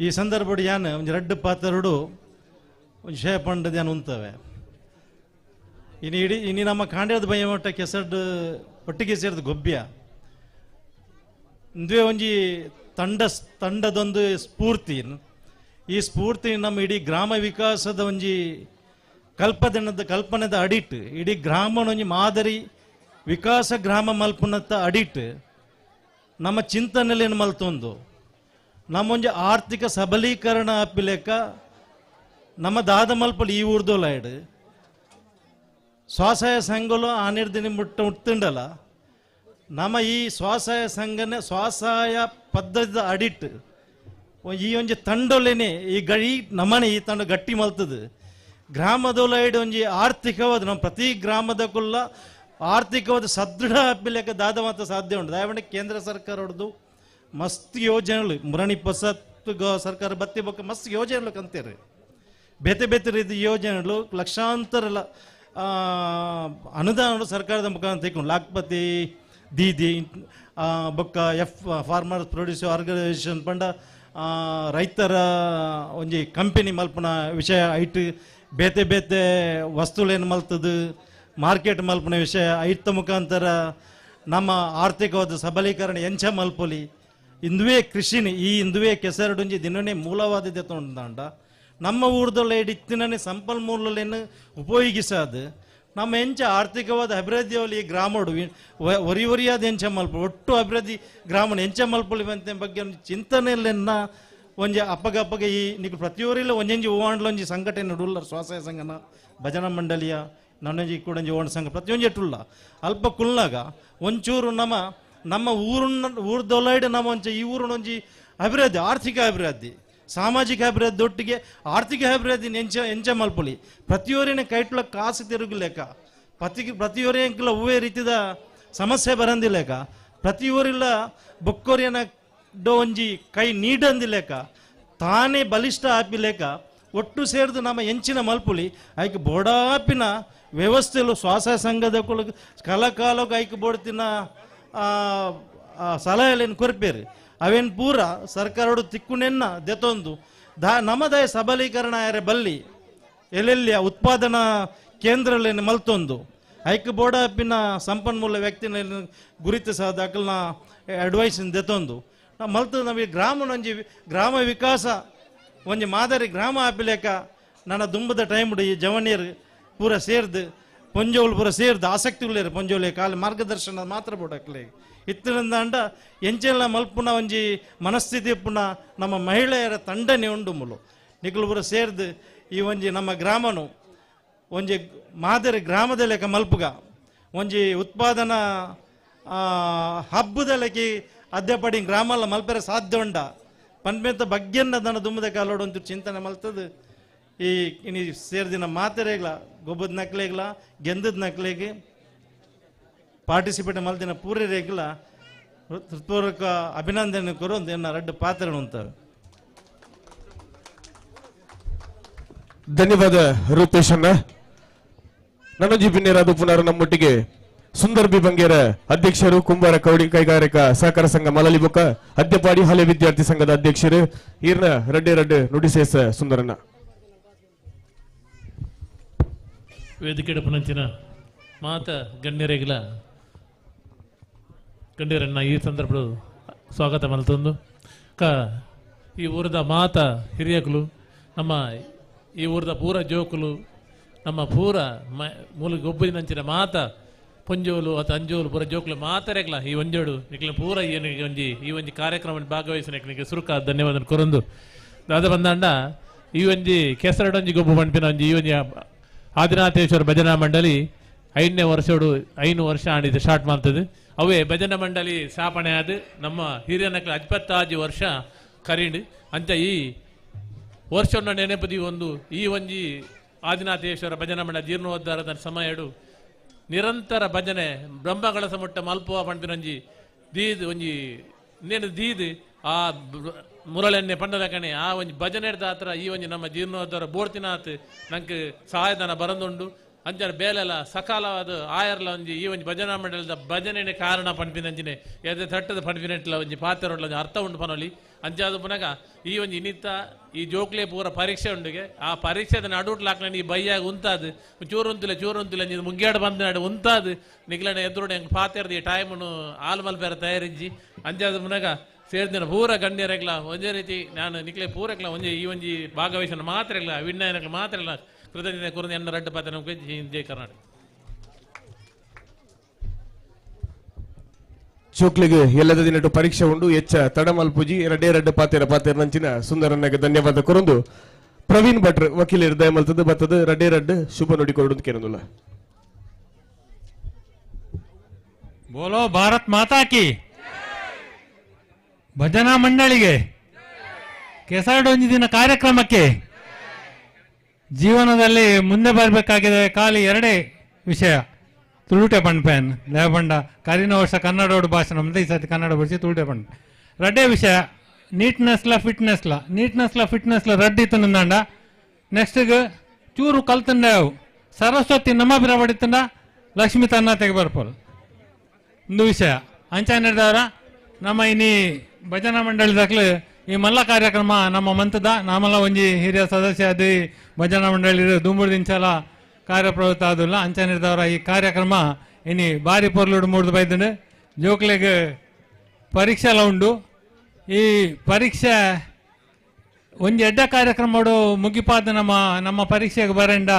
ಈ ಸಂದರ್ಭ ಯಾನ್ ಒಂಜಿ ರಡ್ಡು ಪಾತ್ರಡು ಒಂದು ಶೇ ಪಂಡದ ಯಾನ್ ಉಂತವೆ. ಇನ್ನು ಇಡೀ ಇನ್ನು ನಮ್ಮ ಕಾಂಡ್ಯದ ಭಯ ಮಟ್ಟ ಕೆಸರ್ಡ್ ಒಟ್ಟಿಗೆ ಸೇರಿದ ಗೊಬ್ಬ್ಯ ಇಂದುವೆ ಒಂಜಿ ತಂಡದೊಂದು ಸ್ಫೂರ್ತಿ. ಈ ಸ್ಫೂರ್ತಿ ನಮ್ಮ ಇಡೀ ಗ್ರಾಮ ವಿಕಾಸದ ಒಂಜಿ ಕಲ್ಪನೆದ ಅಡಿಟ್ ಇಡೀ ಗ್ರಾಮನೊಂಜಿ ಮಾದರಿ ವಿಕಾಸ ಗ್ರಾಮ ಮಲ್ಪುನತ್ತ ಅಡಿಟ್ ನಮ್ಮ ಚಿಂತನೆಲೇನು ಮಲ್ತೊಂದು ನಮ್ಮೊಂಜಿ ಆರ್ಥಿಕ ಸಬಲೀಕರಣ ಅಪ್ಪಿಲೆಕ್ಕ ನಮ್ಮ ದಾದ ಮಲ್ಪಲು ಈ ಊರ್ದೋಲಾಯ್ಡು ಸ್ವಸಹಾಯ ಸಂಘಲು ಆನಿರ್ದಿನ ಮುಟ್ಟ ಮುಟ್ಟುಂಡಲ್ಲ ನಮ್ಮ ಈ ಸ್ವಸಹಾಯ ಸಂಘನೆ ಸ್ವಸಹಾಯ ಪದ್ಧತಿದ ಅಡಿಟ್ ಈ ಒಂಜಿ ತಂಡೊಲೆನೆ ಈ ಗಡಿ ನಮ್ಮನೆ ಈ ತಂಡ ಗಟ್ಟಿ ಮಲ್ತದೆ ಗ್ರಾಮದೊಲೈಡ್ ಒಂಜಿ ಆರ್ಥಿಕವಾದ ನಮ್ಮ ಪ್ರತಿ ಗ್ರಾಮದ ಕುಲ್ಲ ಆರ್ಥಿಕವಾದ ಸದೃಢ ಅಪ್ಪಿಲೆಕ್ಕ ದಾದ ಮಾತ್ರ ಸಾಧ್ಯ ಉಂಟು. ದಯಮಾಡಿ ಕೇಂದ್ರ ಸರ್ಕಾರ ಹೊಡೆದು ಮಸ್ತ್ ಯೋಜನೆಗಳು ಮುರಣಿ ಪಸತ್ ಸರ್ಕಾರ ಬತ್ತಿ ಬೊಕ್ಕ ಮಸ್ತ್ ಯೋಜನೆಗಳು ಕಂತೀರಿ ಬೇತೆ ಬೇತೆ ರೀತಿ ಯೋಜನೆಗಳು ಲಕ್ಷಾಂತರ ಅನುದಾನ ಸರ್ಕಾರದ ಮುಖಾಂತರ ತೆಕ್ಕೊಂಡು ಲಾಕ್ಪತಿ ದೀದಿ ಬೊಕ್ಕ F farmers produce organisation ಪಂಡ ರೈತರ ಒಂಜಿ ಕಂಪನಿ ಮಲ್ಪುನ ವಿಷಯ ಐಟ್ ಬೇತೆ ಬೇತೆ ವಸ್ತುಗಳೇನು ಮಲ್ತದು ಮಾರ್ಕೆಟ್ ಮಲ್ಪುನ ವಿಷಯ ಐತ ಮುಖಾಂತರ ನಮ್ಮ ಆರ್ಥಿಕವಾದ ಸಬಲೀಕರಣ ಎಂಚ ಮಲ್ಪೊಲಿ ಇಂದುವೇ ಕೃಷಿನಿ ಈ ಇಂದುವೇ ಕೆಸರಡೊಂಜಿ ದಿನನೇ ಮೂಲವಾದಿದೆ ತೊಂದಾಂಡ ನಮ್ಮ ಊರ್ದೊಳ್ಳೆ ಇತ್ತಿನೇ ಸಂಪನ್ಮೂಲಗಳನ್ನು ಉಪಯೋಗಿಸಾದು ನಮ್ಮ ಎಂಚ ಆರ್ಥಿಕವಾದ ಅಭಿವೃದ್ಧಿಯಲ್ಲಿ ಈ ಗ್ರಾಮಡು ಒರಿ ಒರಿಯಾದ ಎಂಚ ಮಲ್ಪ ಒಟ್ಟು ಅಭಿವೃದ್ಧಿ ಗ್ರಾಮನ ಎಂಚ ಮಲ್ಪೊಲಿ ಅಂತ ಬಗ್ಗೆ ಒಂದು ಚಿಂತನೆಯನ್ನ ಒಂಜಿ ಅಪ್ಪಗಪ್ಪಗ ಈ ನೀವು ಪ್ರತಿಯೊರಿಲ್ಲ ಒಂಜೊಂಜಿ ಹೂವಾಂಡ್ಲೊಂಜಿ ಸಂಘಟನೆ ಉಳ್ಳಾರ ಸ್ವಸಹಾಯ ಸಂಘನ ಭಜನಾ ಮಂಡಳಿಯ ನನ್ನೊಂಜಿ ಕೂಡ ಒಂಜಿ ಓಣ ಸಂಘ ಪ್ರತಿಯೊಂಜಿ ಎಟ್ಟುಲ್ಲ ಅಲ್ಪ ಕುಲ್ನಾಗ ಒಂಚೂರು ನಮ್ಮ ನಮ್ಮ ಊರನ್ನ ಊರ್ದೊಲೈಡ್ ನಮ್ಮ ಒಂಚ ಈ ಊರಿನೊಂಜಿ ಅಭಿವೃದ್ಧಿ ಆರ್ಥಿಕ ಅಭಿವೃದ್ಧಿ ಸಾಮಾಜಿಕ ಅಭಿವೃದ್ಧಿ ಒಟ್ಟಿಗೆ ಆರ್ಥಿಕ ಅಭಿವೃದ್ಧಿ ಎಂಚ ಎಂಚ ಮಲ್ಪೊಲಿ ಪ್ರತಿಯೊರಿನ ಕೈಟ್ಲ ಕಾಸು ತಿರುಗಲೇಕ ಪ್ರತಿಯೊರಿ ಅಂಕಲ ಹೂವೇ ರೀತಿದ ಸಮಸ್ಯೆ ಬರಂದಿಲ್ಲೇಕ ಪ್ರತಿಯೊರಿಲ್ಲ ಬೊಕ್ಕೊರಿಯನ ಡೋ ಒಂಜಿ ಕೈ ನೀಡಂದಿಲ್ಲೇಕ ತಾನೇ ಬಲಿಷ್ಠ ಆಪಿಲೇಕ ಒಟ್ಟು ಸೇರಿದು ನಮ್ಮ ಎಂಚಿನ ಮಲ್ಪುಲಿ ಐಕ್ ಬೋಡಾಪಿನ ವ್ಯವಸ್ಥೆಲು ಸ್ವಸಹಾಯ ಸಂಘದ ಕಲಕಾಲಕ್ಕೆ ಐಕ್ ಬೋಡ್ತಿನ ಸಲಹೆಲೇನು ಕೊರ್ಪೇರು ಅವೇನು ಪೂರ ಸರ್ಕಾರೋಡು ತಿಕ್ಕುನೆನ್ನ ದೆತೊಂದು ದಾ ನಮ್ಮದಾಯ ಸಬಲೀಕರಣ ಆಯರೆ ಬಲ್ಲಿ ಎಲ್ಲೆಲ್ಲಿ ಉತ್ಪಾದನಾ ಕೇಂದ್ರಲೇನು ಮಲ್ತೊಂದು ಐಕ್ ಬೋಡಾಪಿನ ಸಂಪನ್ಮೂಲ ವ್ಯಕ್ತಿನ ಗುರುತಿಸಾದ ಅಕಲ್ನ ಅಡ್ವೈಸ್ ದೆತೊಂದು ನಾವು ಮಲ್ತು ನಮಗೆ ಗ್ರಾಮನೊಂಜಿ ಗ್ರಾಮ ವಿಕಾಸ ಒಂಜಿ ಮಾದರಿ ಗ್ರಾಮ ಆಪಿಲೇಕ ನನ್ನ ದುಂಬದ ಟೈಮ್ ಈ ಜವನಿಯರು ಪೂರ ಸೇರ್ದು ಪೊಂಜೋಳು ಪೂರ ಸೇರ್ದು ಆಸಕ್ತಿ ಉಳ್ಳೇರು ಪೊಂಜೋಲೆ ಕಾಲು ಮಾರ್ಗದರ್ಶನ ಮಾತ್ರ ಬೋಡಕ್ಲೆ ಇತ್ತಿನಿಂದಾಂಡ ಎಂಚೆಲ್ಲ ಮಲ್ಪುನ ಒಂಜಿ ಮನಸ್ಥಿತಿ ಪುನ ನಮ್ಮ ಮಹಿಳೆಯರ ತಂಡನೆ ಉಂಡು ಮುಲು ನಿಕುಲು ಪೂರ ಸೇರ್ದು ಈ ಒಂಜಿ ನಮ್ಮ ಗ್ರಾಮನು ಒಂಜಿ ಮಾದರಿ ಗ್ರಾಮದ ಲೆಕ್ಕ ಮಲ್ಪುಗ ಒಂಜಿ ಉತ್ಪಾದನಾ ಹಬ್ಬದಲಕಿ ಅದ್ಯಪಡಿ ಗ್ರಾಮಲ್ಲ ಮಲ್ಪೆರೆ ಸಾಧ್ಯ ಉಂಡ ಪನ್ಪೆಂತ ಬಗ್ಗೆನ್ನ ದನ ದುಮ್ಮದ ಕಾಲೋಡು ಒಂಚೂರು ಚಿಂತನೆ ಮಲ್ತದ ಈ ಇನಿ ಸೇರ್ದಿನ ಮಾತೆರೆಗ್ಲ ಗೊಬ್ಬದ ನಕ್ಲೆಗ್ಲ ಗೆಂದದ ನಕ್ಲೆಗೆ ಪಾರ್ಟಿಸಿಪೇಟ್ ಮಲ್ದಿನ ಪೂರ್ಯರೆಗ್ಲ ಹೃತ್ಪೂರ್ವಕ ಅಭಿನಂದನೆ ಕೊರು ಒಂದು ಎನ್ನ ರಡ್ಡು ಪಾತ್ರ ಉಂಟವೆ. ಧನ್ಯವಾದ ರೂಪೇಶ್ ಅಣ್ಣ. ನನಜಿ ಬಿನ್ನೇರಾದ ಪುನರ್ ನಮ್ಮೊಟ್ಟಿಗೆ ಸುಂದರ್ ಬಿ ಬಂಗೇರ ಅಧ್ಯಕ್ಷರು, ಕುಂಬಾರ ಕೌಡಿ ಕೈಗಾರಿಕಾ ಸಹಕಾರ ಸಂಘ ಮಲಲಿಬೊಕ್ಕ, ಅದ್ಯಪಾಡಿ ಹಳೆ ವಿದ್ಯಾರ್ಥಿ ಸಂಘದ ಅಧ್ಯಕ್ಷರು ಈರ್ನ ರಡ್ಡೆ ರಡ್ಡೆ ನುಡಿಸೇಸ ಸುಂದರಣ್ಣ. ವೇದಿಕೆ ಪುನಂಚಿನ ಮಾತ ಗಣ್ಯರೆಗಿಲ ಗಣ್ಯರನ್ನ ಈ ಸಂದರ್ಭ ಸ್ವಾಗತ ಮಲ್ತೊಂದು ಕ ಈ ಊರದ ಮಾತ ಹಿರಿಯಕುಲು, ನಮ್ಮ ಈ ಊರದ ಪೂರ ಜೋಕುಲು, ನಮ್ಮ ಪೂರ ಮೂಲ ಗೊಬ್ಬದಿನಂಚಿನ ಮಾತ ಪೊಂಜೋಲು ಅಥವಾ ಅಂಜೋಲು ಪೂರ ಜೋಕುಲು ಮಾತರೆಗ್ಲ ಈ ಒಂಜೋಡು ನಿಕ್ಲ ಪೂರ ಒಂಜಿ ಈ ಒಂಜಿ ಕಾರ್ಯಕ್ರಮ ಭಾಗವಹಿಸಿನ ಸುರುಕ ಧನ್ಯವಾದ ಕೊರೊಂದು ದಾದ ಬಂದಾಂಡ ಈ ಒಂಜಿ ಕೆಸರಡೊಂಜಿ ಗೊಬ್ಬು ಪಂಪಿನ ಒಂಜಿ ಈ ಒಂಜಿ ಆದಿನಾಥೇಶ್ವರ ಭಜನಾ ಮಂಡಳಿ 5ನೇ ವರ್ಷೋಡು 5 ವರ್ಷ ಆಡಿದ್ದು ಸ್ಟಾರ್ಟ್ ಮಾಡ್ತದೆ. ಅವೇ ಭಜನಾ ಮಂಡಳಿ ಸ್ಥಾಪನೆ ಆದ ನಮ್ಮ ಹಿರಿಯ ನಕಲ 25 ವರ್ಷ ಕರೀಂಡು ಅಂತ ಈ ವರ್ಷವನ್ನು ನೆನಪದಿ ಒಂದು ಈ ಒಂಜಿ ಆದಿನಾಥೇಶ್ವರ ಭಜನಾ ಮಂಡಳಿ ಜೀರ್ಣೋದ್ಧಾರದ ಸಮಯಡು ನಿರಂತರ ಭಜನೆ ಬ್ರಹ್ಮಗಳಸ ಮುಟ್ಟ ಮಲ್ಪುವ ಪಂಪಿನೊಂಜಿ ದೀದ್ ಒಂಜಿ ಇನ್ನೇನು ದೀದ್ ಆ ಮುರಳೆಣ್ಣೆ ಪಂಡದ ಕಣೆ ಆ ಒಂಜಿ ಭಜನೆ ಹತ್ರ ಈ ಒಂಜಿ ನಮ್ಮ ಜೀರ್ಣೋದ್ಧಾರ ಬೋರ್ತಿನಾಥ್ ನಂಗೆ ಸಹಾಯಧನ ಬರಂದುಂಡು ಅಂಚನೆ ಬೇಲೆಲ್ಲ ಸಕಾಲವಾದ ಆಯರ್ಲ ಒಂಜಿ ಈ ಒಂಜಿ ಭಜನಾ ಮಂಡಲದ ಭಜನೆ ಕಾರಣ ಪನ್ಪಿನಂಚಿನೆ ಎದೆ ತಟ್ಟದ ಪನ್ಪಿನೆಟ್ಲ ಒಂಜಿ ಪಾತ್ರ ಒಂಜಿ ಅರ್ಥ ಉಂಡು ಪನೊಲಿ ಅಂಚಾದ ಪುನಗ ಈ ಒಂಜಿ ಇನ್ನಿತ್ತ ಈ ಜೋಕ್ಲೆ ಪೂರ ಪರೀಕ್ಷೆ ಉಂಡುಗೆ ಆ ಪರೀಕ್ಷೆದ ನಡುಟ್ಲಾಕ್ಲ ಈ ಬೈಯಾಗ ಉಂತಾದು ಚೂರು ಉಂತಿಲ್ಲ ಚೂರು ಉಂತಿಲ್ಲ ನೀನು ಮುಗ್ಯಾಡು ಬಂದ ನಾಡು ಉಂತಾದು ನಿಗ್ಲನೆ ಎದುರುಡೆ ಹೆಂಗೆ ಪಾತೆರ್ದು ಈ ಟೈಮನ್ನು ಆಲ್ ಮಲ್ಪೇರ ತಯಾರಿಜ್ಜಿ ಅಂಚಾದ ಪುನಗ ಸೇರ್ದಿನ ಪೂರ ಗಣ್ಯರೆಗ್ಲ ಒಂದೇ ರೀತಿ ನಾನು ನಿಕ್ಲೆ ಪೂರಕ್ಲ ಒಂಜಿ ಈ ಒಂಜಿ ಭಾಗವಹಿಸನ ಮಾತ್ರ ಇಲ್ಲ ವಿಜ್ಞಾನಕ್ಕೆ ಮಾತ್ರ ಇಲ್ಲ ಕೃತಜ್ಞತೆ ಕುರಿತು ಎನ್ನ ರಡ್ಡು ಪಾತ್ರ ಜೈ ಕರ್ನಾಟಕ. ಚೋಕ್ಲಿಗೆ ಎಲ್ಲದ ದಿನಟು ಪರೀಕ್ಷೆ ಉಂಡು ಎಚ್ಚ ತಡಮಲ್ಪುಜಿ ಎರಡೇ ರಡ್ಡು ಪಾತೆರ ಪಾತೆರ ನಂಚಿನ ಸುಂದರನ್ನಾಗ ಧನ್ಯವಾದ ಕೊರೊಂದು ಪ್ರವೀಣ್ ಭಟ್ರ್ ವಕೀಲರು ದಯಮಲ್ತದ್ದು ಬತ್ತದ ರಡ್ಡೇ ರಡ್ಡು ಶುಭ ನುಡಿ ಕೊರಡು ಕೇರೊಂದುಲ್ಲ. ಬೋಲೋ ಭಾರತ್ ಮಾತಾ ಕಿ. ಭಜನಾ ಮಂಡಳಿಗೆ ಕೆಸರಡೊಂಜಿ ದಿನ ಕಾರ್ಯಕ್ರಮಕ್ಕೆ ಜೀವನದಲ್ಲಿ ಮುಂದೆ ಬರಬೇಕಾಗಿದೆ ಖಾಲಿ ಎರಡೇ ವಿಷಯ ತುಳುಟೆ ಪಣ್ಪೇನ್ ಲೇಬಂಡ ಕರಿನ ವರ್ಷ ಕನ್ನಡೋಡು ಭಾಷೆ ನಮ್ದು ಈ ಸತಿ ಕನ್ನಡ ಭಾಷೆ ತುಳುಟೆ ಪಂಡ ರಡ್ಡೇ ವಿಷಯ ನೀಟ್ನೆಸ್ಲ ಫಿಟ್ನೆಸ್ಲ ನೀಟ್ನೆಸ್ಲ ಫಿಟ್ನೆಸ್ಲ ರಡ್ಡಿ ಇತ್ತು ನೆಕ್ಸ್ಟ್ಗೆ ಚೂರು ಕಲ್ತಂಡವು ಸರಸ್ವತಿ ನಮ್ಮ ಬಿರಬಡಿತಂಡ ಲಕ್ಷ್ಮಿ ತನ್ನ ತೆಗೆ ಬರ್ಪೋಲು ಒಂದು ವಿಷಯ ಅಂಚಾನಿಡ್ದವರ ನಮ್ಮ ಇನ್ನಿ ಭಜನಾ ಮಂಡಳಿ ದಾಖಲೆ ಈ ಮಲ್ಲ ಕಾರ್ಯಕ್ರಮ ನಮ್ಮ ಮಂತದ ನಾಮಲ್ಲ ಒಂಜಿ ಹಿರಿಯ ಸದಸ್ಯ ಅದು ಭಜನಾ ಮಂಡಳಿ ದುಂಬುಡು ದಿಂಚಲ ಕಾರ್ಯಪ್ರವೃತ್ತ ಆದುಲ್ಲ ಅಂಚನಿರ್ದವರ ಈ ಕಾರ್ಯಕ್ರಮ ಇನಿ ಬಾರಿ ಪೊರ್ಲುಡು ಮೂಡ್ದು ಬೈದಂಡು ಜೋಕ್ಲೆಗ್ ಪರೀಕ್ಷೆಲ ಉಂಡು ಈ ಪರೀಕ್ಷೆ ಒಂಜಿ ಎಡ್ಡ ಕಾರ್ಯಕ್ರಮಡು ಮುಗಿಪಾದ ನಮ್ಮ ನಮ್ಮ ಪರೀಕ್ಷೆಗೆ ಬರಂಡ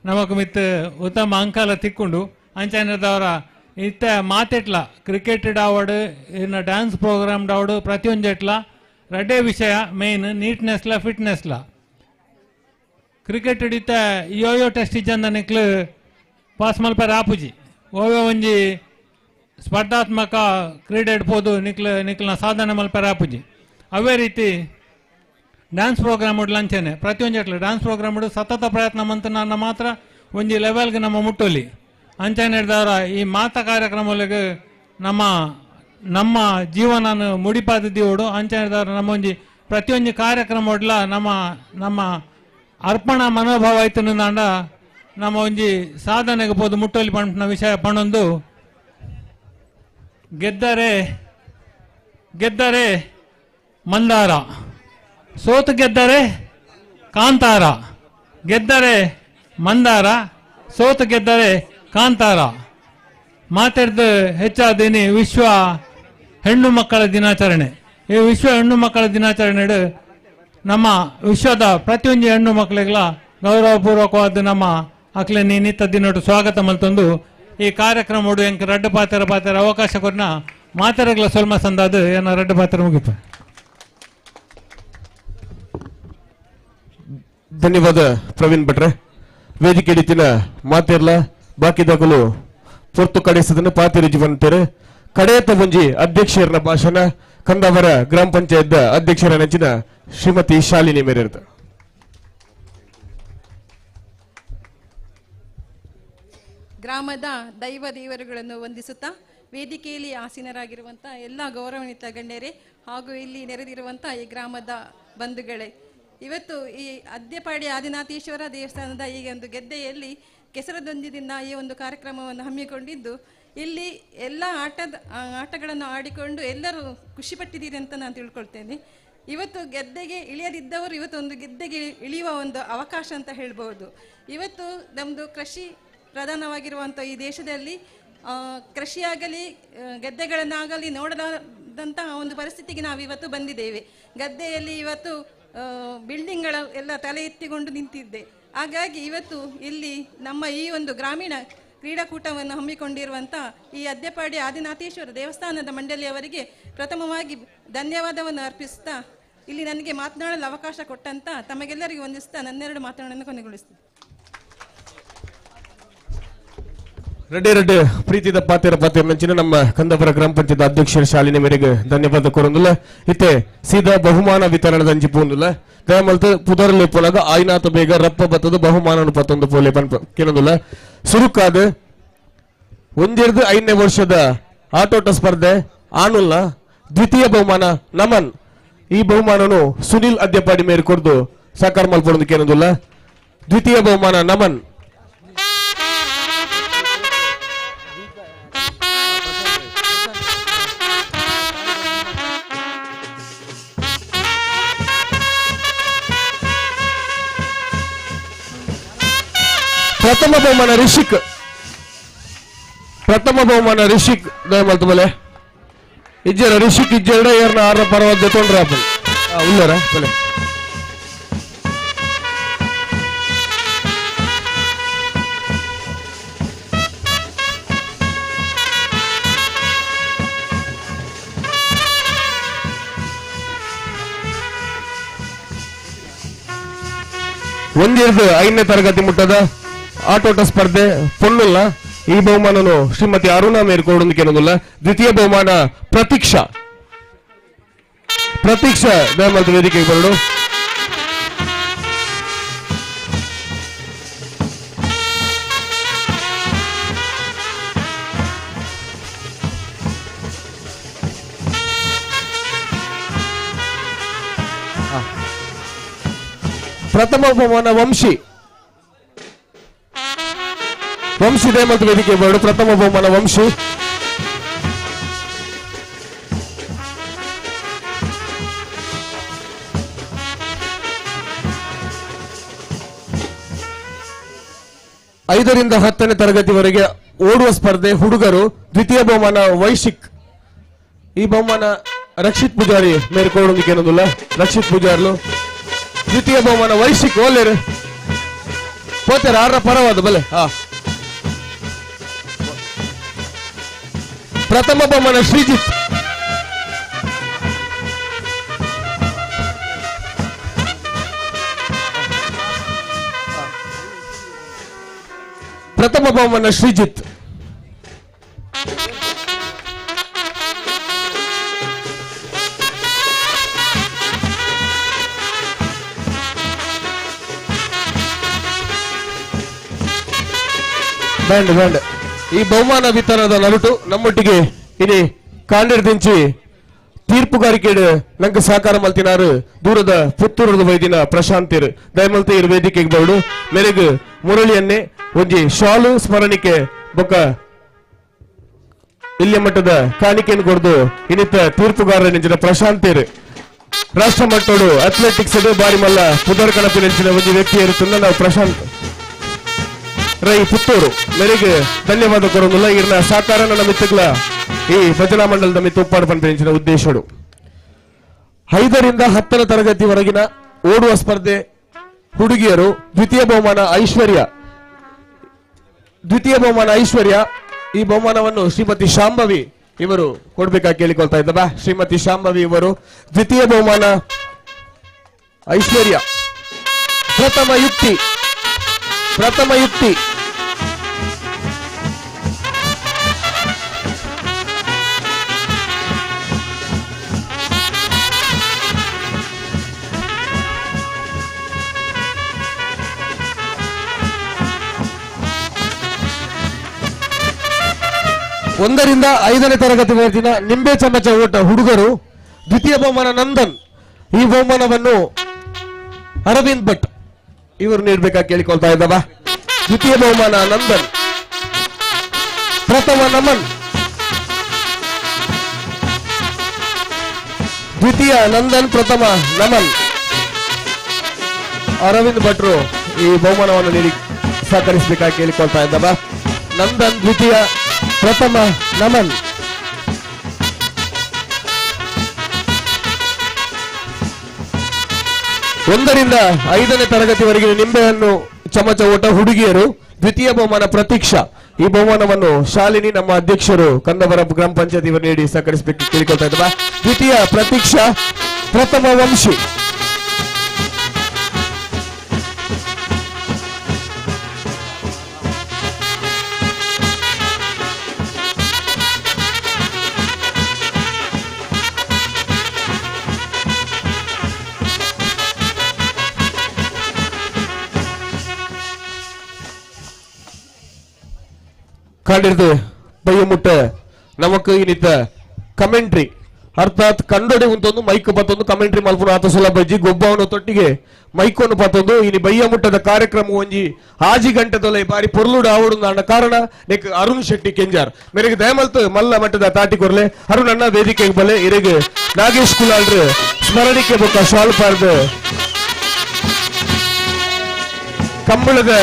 ನಮಕ್ ಮಿತ್ ಉತ್ತಮ ಅಂಕಲ ತಿಕ್ಕೊಂಡು ಅಂಚನಿರ್ದವರ ಇತ್ತ ಮಾತೆಟ್ಲ ಕ್ರಿಕೆಟ್ ಡಾವಡು ಇನ್ನು ಡ್ಯಾನ್ಸ್ ಪ್ರೋಗ್ರಾಮ್ ಡಾವಡು ಪ್ರತಿಯೊಂಜೆಟ್ಲ ರಡ್ಡೇ ವಿಷಯ ಮೇನ್ ನೀಟ್ನೆಸ್ಲ ಫಿಟ್ನೆಸ್ಲ ಕ್ರಿಕೆಟ್ ಹಿಡಿತ ಯೋಯೋ ಟೆಸ್ಟ್ ಇಜ್ಜಂದ ನಿಕ್ಲು ಪಾಸ್ ಮಲ್ಪರೆ ಆಪುಜಿ ಓವೇ ಒಂಜಿ ಸ್ಪರ್ಧಾತ್ಮಕ ಕ್ರೀಡೆ ಇಡ್ಬೋದು ನಿಕ್ಲು ನಿಕ್ಲನ ಸಾಧನೆ ಮಲ್ಪರೆ ಆಪುಜಿ ಅವೇ ರೀತಿ ಡ್ಯಾನ್ಸ್ ಪ್ರೋಗ್ರಾಮ್ ಲಂಚನೆ ಪ್ರತಿಯೊಂಜೆಟ್ಲ ಡ್ಯಾನ್ಸ್ ಪ್ರೋಗ್ರಾಮ್ ಸತತ ಪ್ರಯತ್ನ ಮಂತ ನನ್ನ ಮಾತ್ರ ಒಂಜಿ ಲೆವೆಲ್ಗೆ ನಮ್ಮ ಮುಟ್ಟೋಲಿ ಅಂಚನೆ ಹಿಡ್ದವರ ಈ ಮಾತ ಕಾರ್ಯಕ್ರಮಗಳಿಗೆ ನಮ್ಮ ನಮ್ಮ ಜೀವನ ಮುಡಿಪಾದಿದ್ದೀವೋಡು ಅಂಚನೆ ಹಿಡ್ದವರ ನಮ್ಮ ಒಂಜಿ ಪ್ರತಿಯೊಂಜಿ ಕಾರ್ಯಕ್ರಮ ಒಡ್ಲ ನಮ್ಮ ನಮ್ಮ ಅರ್ಪಣಾ ಮನೋಭಾವ ಆಯ್ತು ನಂಡ ನಮ್ಮ ಒಂಜಿ ಸಾಧನೆಗೆ ಪೋದು ಮುಟ್ಟೋಲಿ ಪಂಪಿನ ವಿಷಯ ಪಣೊಂದು ಗೆದ್ದರೆ ಗೆದ್ದರೆ ಮಂದಾರ ಸೋತು ಗೆದ್ದರೆ ಕಾಂತಾರ ಗೆದ್ದರೆ ಮಂದಾರ ಸೋತು ಗೆದ್ದರೆ ಕಾಂತಾರ ಮಾತಾಡ್ದು ಹೆಚ್ಚಾದೀನಿ ವಿಶ್ವ ಹೆಣ್ಣು ಮಕ್ಕಳ ದಿನಾಚರಣೆ ಈ ವಿಶ್ವ ಹೆಣ್ಣು ಮಕ್ಕಳ ದಿನಾಚರಣೆ ನಮ್ಮ ವಿಶ್ವದ ಪ್ರತಿಯೊಂದು ಹೆಣ್ಣು ಮಕ್ಕಳಿಗೆಲ್ಲ ಗೌರವಪೂರ್ವಕವಾದ ನಮ್ಮ ಅಕ್ಲೆ ನಿತ್ತ ದಿನೋಟು ಸ್ವಾಗತ ಮಲ್ತೊಂದು ಈ ಕಾರ್ಯಕ್ರಮ ಎಂಕ್ ರಡ್ಡು ಪಾತ್ರ ಪಾತ್ರ ಅವಕಾಶ ಕೊರ್ನ ಮಾತಾಡಗ್ಲ ಸೊಲ್ಮ ಸಂದಾದು ಏನ ರಡ್ಡು ಪಾತ್ರ ಮುಗಿಪ. ಧನ್ಯವಾದ ಪ್ರವೀಣ್ ಭಟ್ರೆ. ವೇದಿಕೆ ಹಿಡಿತಿನ ಮಾತಿರ್ಲ ಬಾಕಿ ದಾಖಲು ಪೊರ್ತು ಕಡೆಸದನ್ನು ಪಾತಿರಿಜಿ ಬಂತಾರೆ. ಕಡೆಯತ್ತ ಮುಂಜಿ ಅಧ್ಯಕ್ಷರ ಭಾಷಣ ಕಂದಾವರ ಗ್ರಾಮ ಪಂಚಾಯತ್ ಅಧ್ಯಕ್ಷರ ನೆಂಚಿನ ಶ್ರೀಮತಿ ಶಾಲಿನಿ ಮೇರಿರ್ತ. ಗ್ರಾಮದ ದೈವ ದೇವರುಗಳನ್ನು ವಂದಿಸುತ್ತಾ ವೇದಿಕೆಯಲ್ಲಿ ಆಸೀನರಾಗಿರುವಂಥ ಎಲ್ಲ ಗೌರವಾನ್ವಿತ ಗಣ್ಯರೇ ಹಾಗೂ ಇಲ್ಲಿ ನೆರೆದಿರುವಂಥ ಈ ಗ್ರಾಮದ ಬಂಧುಗಳೇ, ಇವತ್ತು ಈ ಅದ್ಯಪಾಡಿ ಆದಿನಾಥೇಶ್ವರ ದೇವಸ್ಥಾನದ ಈ ಒಂದು ಗೆದ್ದೆಯಲ್ಲಿ ಕೆಸರದೊಂದಿದಿಂದ ಈ ಒಂದು ಕಾರ್ಯಕ್ರಮವನ್ನು ಹಮ್ಮಿಕೊಂಡಿದ್ದು, ಇಲ್ಲಿ ಎಲ್ಲ ಆಟಗಳನ್ನು ಆಡಿಕೊಂಡು ಎಲ್ಲರೂ ಖುಷಿಪಟ್ಟಿದ್ದೀರಿ ಅಂತ ನಾನು ತಿಳ್ಕೊಳ್ತೇನೆ. ಇವತ್ತು ಗೆದ್ದೆಗೆ ಇಳಿಯದಿದ್ದವರು ಇವತ್ತು ಒಂದು ಗೆದ್ದೆಗೆ ಇಳಿಯುವ ಒಂದು ಅವಕಾಶ ಅಂತ ಹೇಳ್ಬೋದು. ಇವತ್ತು ನಮ್ಮದು ಕೃಷಿ ಪ್ರಧಾನವಾಗಿರುವಂಥ ಈ ದೇಶದಲ್ಲಿ ಕೃಷಿಯಾಗಲಿ ಗದ್ದೆಗಳನ್ನಾಗಲಿ ನೋಡಲಾದಂತಹ ಒಂದು ಪರಿಸ್ಥಿತಿಗೆ ನಾವು ಇವತ್ತು ಬಂದಿದ್ದೇವೆ. ಗದ್ದೆಯಲ್ಲಿ ಇವತ್ತು ಬಿಲ್ಡಿಂಗ್ಗಳ ಎಲ್ಲ ತಲೆ ಎತ್ತಿಕೊಂಡು ನಿಂತಿದ್ದೆ. ಹಾಗಾಗಿ ಇವತ್ತು ಇಲ್ಲಿ ನಮ್ಮ ಈ ಒಂದು ಗ್ರಾಮೀಣ ಕ್ರೀಡಾಕೂಟವನ್ನು ಹಮ್ಮಿಕೊಂಡಿರುವಂಥ ಈ ಅದ್ಯಪಾಡಿ ಆದಿನಾಥೇಶ್ವರ ದೇವಸ್ಥಾನದ ಮಂಡಳಿಯವರಿಗೆ ಪ್ರಥಮವಾಗಿ ಧನ್ಯವಾದವನ್ನು ಅರ್ಪಿಸ್ತಾ, ಇಲ್ಲಿ ನನಗೆ ಮಾತನಾಡಲು ಅವಕಾಶ ಕೊಟ್ಟಂತ ತಮಗೆಲ್ಲರಿಗೂ ವಂದಿಸ್ತಾ ನನ್ನೆರಡು ಮಾತುಗಳನ್ನು ಕೊನೆಗೊಳಿಸ್ತೀನಿ. ರೆಡ್ಡಿ ರೆಡ್ಡಿ ಪ್ರೀತಿದ ಪಾತ್ರ ಪಾತ್ರ ಮಂಚಿನ ನಮ್ಮ ಕಂದಪುರ ಗ್ರಾಮ ಪಂಚಾಯತ್ ಅಧ್ಯಕ್ಷರ ಶಾಲಿನಿ ಮೇರೆಗೆ ಧನ್ಯವಾದ ಕೊರೊಂದುಲ್ಲ. ಇತ್ತೆ ಸೀದಾ ಬಹುಮಾನ ವಿತರಣದ ಅಂಚಿ ಪೂಂದುಲ್ಲ. ದಯಮಲ್ತ ಪುದರ್ಲೆ ಪೋಲಾಗ ಆಯ್ನಾಥ ಬೇಗ ರಪ್ಪ ಬತ್ತದ ಬಹುಮಾನ ಪತ್ತೊಂದು ಪೋಲೆ ಪನ್ಪ ಕೇಳೊಂದುಲ್ಲ. ಸುರುಕಾದ ಒಂದಿರ್ದು 5ನೇ ವರ್ಷದ ಆಟೋಟ ಸ್ಪರ್ಧೆ ಆನುಲ್ಲ ದ್ವಿತೀಯ ಬಹುಮಾನ ನಮನ್. ಈ ಬಹುಮಾನನು ಸುನಿಲ್ ಅದ್ಯಪಾಡಿ ಮೇರೆ ಕೊಡ್ದು ಸಾಕಾರ ಮಲ್ಪೊಂದು ಕೇಳೊಂದುಲ್ಲ. ದ್ವಿತೀಯ ಬಹುಮಾನ ನಮನ್. ಪ್ರಥಮ ಬಹುಮಾನ ರಿಷಿಕ್. ಪ್ರಥಮ ಬಹುಮಾನ ರಿಷಿಕ್ ದಯಮಲ್ತು ಬಲೆ ಇಜ್ಜರ ರಿಷಿಕ್ ಇಜ್ಜೆರಡ ಏರ್ನ ಆರ ಪರವಾದ ತೊಂದ್ರೆ ಆಪಲ್ ಉಲ್ಲರ ಬಲೆ. ಒಂದಿರ್ದು 5ನೇ ತರಗತಿ ಮುಟ್ಟದ ಆಟೋಟ ಸ್ಪರ್ಧೆ ಪೊನ್ನುಲ್ಲ. ಈ ಬಹುಮಾನನು ಶ್ರೀಮತಿ ಅರುಣಾ ಮೇರ್ಕೋಡೊಂದು ಕೇಳೋದಿಲ್ಲ. ದ್ವಿತೀಯ ಬಹುಮಾನ ಪ್ರತೀಕ್ಷಾ. ಪ್ರತೀಕ್ಷಾ ದಯಮಾಡಿ ವೇದಿಕೆಗೆ ಬರಡು. ಪ್ರಥಮ ಬಹುಮಾನ ವಂಶಿ. ವಂಶಿ ದಯಮಾಡಿ ವೇದಿಕೆ ಬರಡು. ಪ್ರಥಮ ಬಹುಮಾನ ವಂಶಿ. ಐದರಿಂದ 10ನೇ ತರಗತಿವರೆಗೆ ಓಡುವ ಸ್ಪರ್ಧೆ ಹುಡುಗರು. ದ್ವಿತೀಯ ಬಹುಮಾನ ವೈಶಿಕ್. ಈ ಬಹುಮಾನ ರಕ್ಷಿತ್ ಪೂಜಾರಿ ಮೇರ್ಕೊಳ್ಳೋದಕ್ಕೆ ಏನೊಂದಿಲ್ಲ. ರಕ್ಷಿತ್ ಪೂಜಾರ್ಲು ದ್ವಿತೀಯ ಬಹುಮಾನ ವೈಶಿಕ್. ಓಲೇರು ಪೋತೇರ ಆರ ಪರವಾದ ಬಲೆ. ಹಾ, ಪ್ರಥಮ ಬಹುಮಾನ ಶ್ರೀಜಿತ್. ಪ್ರಥಮ ಬಹುಮಾನ ಶ್ರೀಜಿತ್. ಬ್ಯಾಂಡ್ ಬ್ಯಾಂಡ್ ಈ ಬಹುಮಾನ ವಿತರಣದ ನರುಟು ನಮ್ಮೊಟ್ಟಿಗೆ ಇನಿ ಕಾಂಡಿರ್ದಿಂಚಿ ತೀರ್ಪುಗಾರಿಕೆ ನಂಗೆ ಸಹಕಾರ ಮಲ್ತಿನಾರು ದೂರದ ಪುತ್ತೂರದ ವೈದಿನ ಪ್ರಶಾಂತಿರ್ ದಯಮಲ್ತಿ ಇರು ವೇದಿಕೆಗೆ ಬರಡು. ಮೇರೆಗ್ ಮುರಳಿಯನ್ನೇ ಒಂಜಿ ಶಾಲು ಸ್ಮರಣಿಕೆ ಬೊಕ್ಕ ಇಲ್ಲಿಯ ಮಟ್ಟದ ಕಾಣಿಕೆಯನ್ನು ಕೊಡ್ದು ಇನ್ನಿತ ತೀರ್ಪುಗಾರರ ನೆಂಚಿನ ಪ್ರಶಾಂತಿರ್ ರಾಷ್ಟ್ರ ಮಟ್ಟೋಡು ಅಥ್ಲೆಟಿಕ್ಸ್ ಬಾರಿ ಮಲ್ಲ ಪುದರ್ ಕಣಪಿ ನೆಂಚಿನ ಒಂಜಿ ವ್ಯಕ್ತಿ ಇರುತ್ತಲ್ಲ ನಾವು ಪ್ರಶಾಂತ್ ರೈ ಪುತ್ತೂರು ಮೇರೆಗೆ ಧನ್ಯವಾದ ಕೊರೊಂದುಲ್ಲ. ಇರ್ನ ಸಹಕಾರ ನನ್ನ ಮಿತ್ತುಗಳ ಈ ಭಜನಾ ಮಂಡಲದ ಮಿತ್ತು ಉಪ್ಪಾಡು ಪಂಪಿನ ಉದ್ದೇಶಡು. 5ರಿಂದ 10ನೇ ತರಗತಿವರೆಗಿನ ಓಡುವ ಸ್ಪರ್ಧೆ ಹುಡುಗಿಯರು. ದ್ವಿತೀಯ ಬಹುಮಾನ ಐಶ್ವರ್ಯ. ದ್ವಿತೀಯ ಬಹುಮಾನ ಐಶ್ವರ್ಯ. ಈ ಬಹುಮಾನವನ್ನು ಶ್ರೀಮತಿ ಶಾಂಭವಿ ಇವರು ಕೊಡ್ಬೇಕಾಗಿ ಕೇಳಿಕೊಳ್ತಾ ಇದ್ದ. ಶ್ರೀಮತಿ ಶಾಂಭವಿ ಇವರು ದ್ವಿತೀಯ ಬಹುಮಾನ ಐಶ್ವರ್ಯ. ಪ್ರಥಮ ಯುಕ್ತಿ. ಪ್ರಥಮ ಯುಕ್ತಿ. ಒಂದರಿಂದ ಐದನೇ ತರಗತಿ ವರೆಗಿನ ನಿಂಬೆ ಚಮಚ ಓಟ ಹುಡುಗರು ದ್ವಿತೀಯ ಬಹುಮಾನ ನಂದನ್. ಈ ಬಹುಮಾನವನ್ನು ಅರವಿಂದ್ ಭಟ್ ಇವರು ನೀಡಬೇಕಾಗಿ ಕೇಳಿಕೊಳ್ತಾ ಇದ್ದವ. ದ್ವಿತೀಯ ಬಹುಮಾನ ನಂದನ್, ಪ್ರಥಮ ನಮನ್, ದ್ವಿತೀಯ ನಂದನ್, ಪ್ರಥಮ ನಮನ್. ಅರವಿಂದ್ ಭಟ್ರು ಈ ಬಹುಮಾನವನ್ನು ನೀಡಿ ಸಹಕರಿಸಬೇಕಾಗಿ ಕೇಳಿಕೊಳ್ತಾ ಇದ್ದವ. ನಂದನ್ ದ್ವಿತೀಯ, ಪ್ರಥಮ ನಮನ್. ಒಂದರಿಂದ ಐದನೇ ತರಗತಿವರೆಗೆ ನಿಂಬೆಹಣ್ಣು ಚಮಚ ಓಟ ಹುಡುಗಿಯರು ದ್ವಿತೀಯ ಬಹುಮಾನ ಪ್ರತೀಕ್ಷಾ. ಈ ಬಹುಮಾನವನ್ನು ಶಾಲಿನಿ ನಮ್ಮ ಅಧ್ಯಕ್ಷರು ಕಂದವರ ಗ್ರಾಮ ಪಂಚಾಯತ್ ಇವರು ನೀಡಿ ಸಹಕರಿಸಬೇಕು ಕೇಳಿಕೊಳ್ತಾ ಇದ್ದವ. ದ್ವಿತೀಯ ಪ್ರತೀಕ್ಷಾ, ಪ್ರಥಮ ವಂಶಿ. ಕಂಡಿರ್ದು ಬಯ್ಯಮುಟ್ಟ ನಮಕ್ ಇನ್ನಿತ್ತ ಕಮೆಂಟ್ರಿ ಅರ್ಥಾತ್ ಕಂಡೊಡೆ ಉಂಟೊಂದು ಮೈಕ್ ಪತ್ತೊಂದು ಕಮೆಂಟ್ರಿ ಮಲ್ಪುನ ಆತ ಸುಲಭ ಜಿ ಗೊಬ್ಬವನ ತೊಟ್ಟಿಗೆ ಮೈಕೊಂಡು ಪತ್ತೊಂದು ಇನಿ ಬಯ್ಯಮುಟ್ಟದ ಕಾರ್ಯಕ್ರಮ ಒಂಜಿ ಆಜಿ ಗಂಟೆ ತೊಲೆ ಬಾರಿ ಪೊರ್ಲುಡು ಆವಡು ಅಂಡ ಕಾರಣ ನೆಕ್ ಅರುಣ್ ಶೆಟ್ಟಿ ಕೆಂಜಾರ್ ಮೇರೆಗೆ ದಯಮಲ್ತು ಮಲ್ಲ ಮಟ್ಟದ ತಾಟಿ ಕೊರ್ಲೆ ಅರುಣ್ ಅಣ್ಣ ವೇದಿಕೆಗೆ ಬಲೆ ಇರೆಗೆ ನಾಗೇಶ್ ಕುಲಾಲ್ರು ಸ್ಮರಣಿಕೆ ಬೊಕ್ಕ ಶಾಲ್ ಪಾರ್ದು ಕಂಬಳದ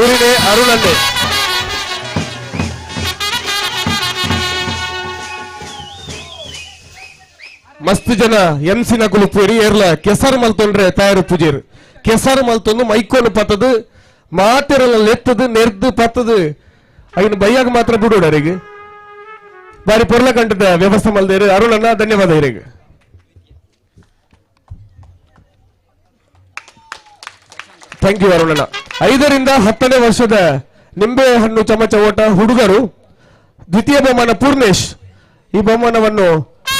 ಗುರಿನೆ ಅರುಣ್ ಅಣ್ಣೆ. ಮಸ್ತ್ ಜನ ಎಂಸಿನ ಕುಲುಪೇರಿ ಏರ್ಲ ಕೆಸರು ಮಲ್ತೊಂಡ್ರೆ ತಯಾರು ಪೂಜೇರು ಕೆಸರು ಮಲ್ತೊಂದು ಮೈಕೋನು ಪತ್ತದು ಮಾತೆರಲ್ಲ ಲೆತ್ತದು ನೆರ್ದು ಪತ್ತದು ಐನು ಬೈಯಾಗ ಮಾತ್ರ ಬಿಡೋಡರಿಗೆ ಬಾರಿ ಪೊರ್ಲ ಕಂಟದ ವ್ಯವಸ್ಥೆ ಮಲ್ದೇರು ಅರುಣಣ್ಣ ಧನ್ಯವಾದ ಇರಿಗೆ. Thank you ಅರುಣಣ್ಣ. 5ರಿಂದ 10ನೇ ವರ್ಷದ ನಿಂಬೆ ಹಣ್ಣು ಚಮಚ ಓಟ ಹುಡುಗರು ದ್ವಿತೀಯ ಬಹುಮಾನ ಪೂರ್ಣೇಶ್. ಈ ಬಹುಮಾನವನ್ನು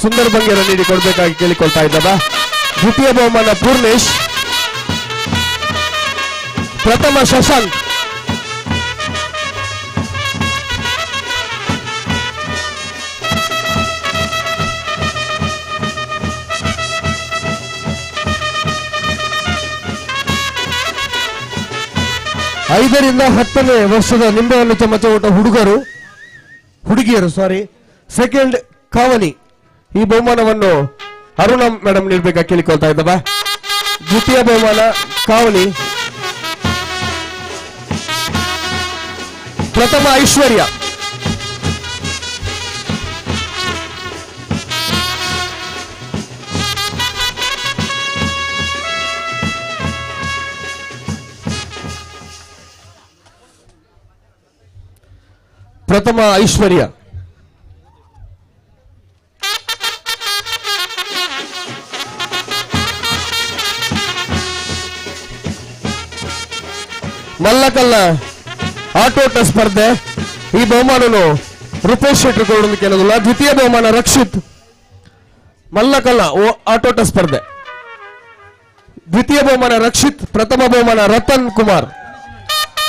ಸುಂದರ್ ಬಂಗೇರ ನೀಡಿ ಕೊಡಬೇಕಾಗಿ ಕೇಳಿಕೊಳ್ತಾ ಇದ್ದವ. ದ್ವಿತೀಯ ಬಹುಮಾನ ಪೂರ್ಣೇಶ್, ಪ್ರಥಮ ಶಶಾಂಕ್. ಐದರಿಂದ 10ನೇ ವರ್ಷದ ನಿಂಬೆಹಣ್ಣು ಚಮಚ ಓಟ ಹುಡುಗರು ಹುಡುಗಿಯರು ಸಾರಿ ಸೆಕೆಂಡ್ ಕಾವನಿ. ಈ ಬಹುಮಾನವನ್ನು ಅರುಣ ಮೇಡಮ್ ನೀಡಬೇಕಾಗಿ ಕೇಳಿಕೊಳ್ತಾ ಇದ್ದವ. ದ್ವಿತೀಯ ಬಹುಮಾನ ಕಾವಲಿ, ಪ್ರಥಮ ಐಶ್ವರ್ಯ. ಪ್ರಥಮ ಐಶ್ವರ್ಯ. ಮಲ್ಲಕಲ್ಲ ಆಟೋಟ ಸ್ಪರ್ಧೆ. ಈ ಬಹುಮಾನನು ರೂಪೇಶ್ ಶೆಟ್ಟರ್ ಕೊಡೋದು ಕೇಳೋದಿಲ್ಲ. ದ್ವಿತೀಯ ಬಹುಮಾನ ರಕ್ಷಿತ್. ಮಲ್ಲಕಲ್ಲ ಆಟೋಟ ಸ್ಪರ್ಧೆ ದ್ವಿತೀಯ ಬಹುಮಾನ ರಕ್ಷಿತ್, ಪ್ರಥಮ ಬಹುಮಾನ ರತನ್ ಕುಮಾರ್.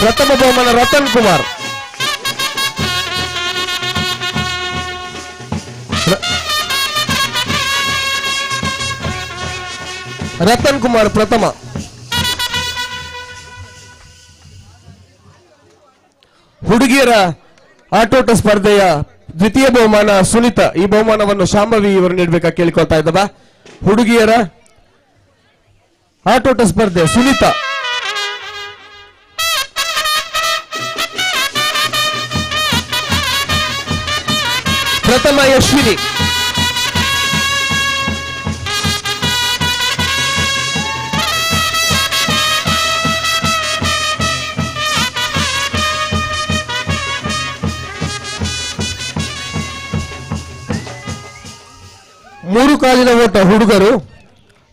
ಪ್ರಥಮ ಬಹುಮಾನ ರತನ್ ಕುಮಾರ್. ರತನ್ ಕುಮಾರ್ ಪ್ರಥಮ. ಹುಡುಗಿಯರ ಆಟೋಟ ಸ್ಪರ್ಧೆಯ ದ್ವಿತೀಯ ಬಹುಮಾನ ಸುನಿತಾ. ಈ ಬಹುಮಾನವನ್ನು ಶಾಂಭವಿ ಇವರು ನೀಡಬೇಕಾಗಿ ಕೇಳಿಕೊಳ್ತಾ ಇದ್ದವ. ಹುಡುಗಿಯರ ಆಟೋಟ ಸ್ಪರ್ಧೆ ಸುನಿತಾ. ಪ್ರಥಮ ಯಶ್ವಿನಿ. ಮೂರು ಕಾಲಿನ ಓಟ ಹುಡುಗರು.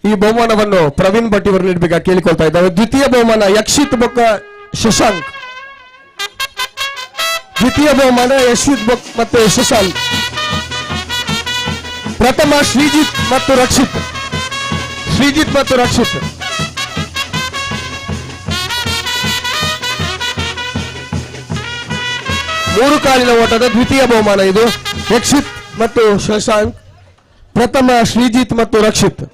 ಈ ಬಹುಮಾನವನ್ನು ಪ್ರವೀಣ್ ಭಟ್ ಇವರು ನೀಡಬೇಕಾಗಿ ಕೇಳಿಕೊಳ್ತಾ ಇದ್ದಾರೆ. ದ್ವಿತೀಯ ಬಹುಮಾನ ಯಕ್ಷಿತ್ ಬೊಕ್ಕ ಶಶಾಂಕ್. ದ್ವಿತೀಯ ಬಹುಮಾನ ಯಶ್ವಿತ್ ಬೊಕ್ ಮತ್ತು ಶಶಾಂಕ್. ಪ್ರಥಮ ಶ್ರೀಜಿತ್ ಮತ್ತು ರಕ್ಷಿತ್. ಶ್ರೀಜಿತ್ ಮತ್ತು ರಕ್ಷಿತ್. ಮೂರು ಕಾಲಿನ ಓಟದ ದ್ವಿತೀಯ ಬಹುಮಾನ ಇದು. ಯಕ್ಷಿತ್ ಮತ್ತು ಶಶಾಂಕ್, ಪ್ರಥಮ ಶ್ರೀಜಿತ್ ಮತ್ತು ರಕ್ಷಿತ್.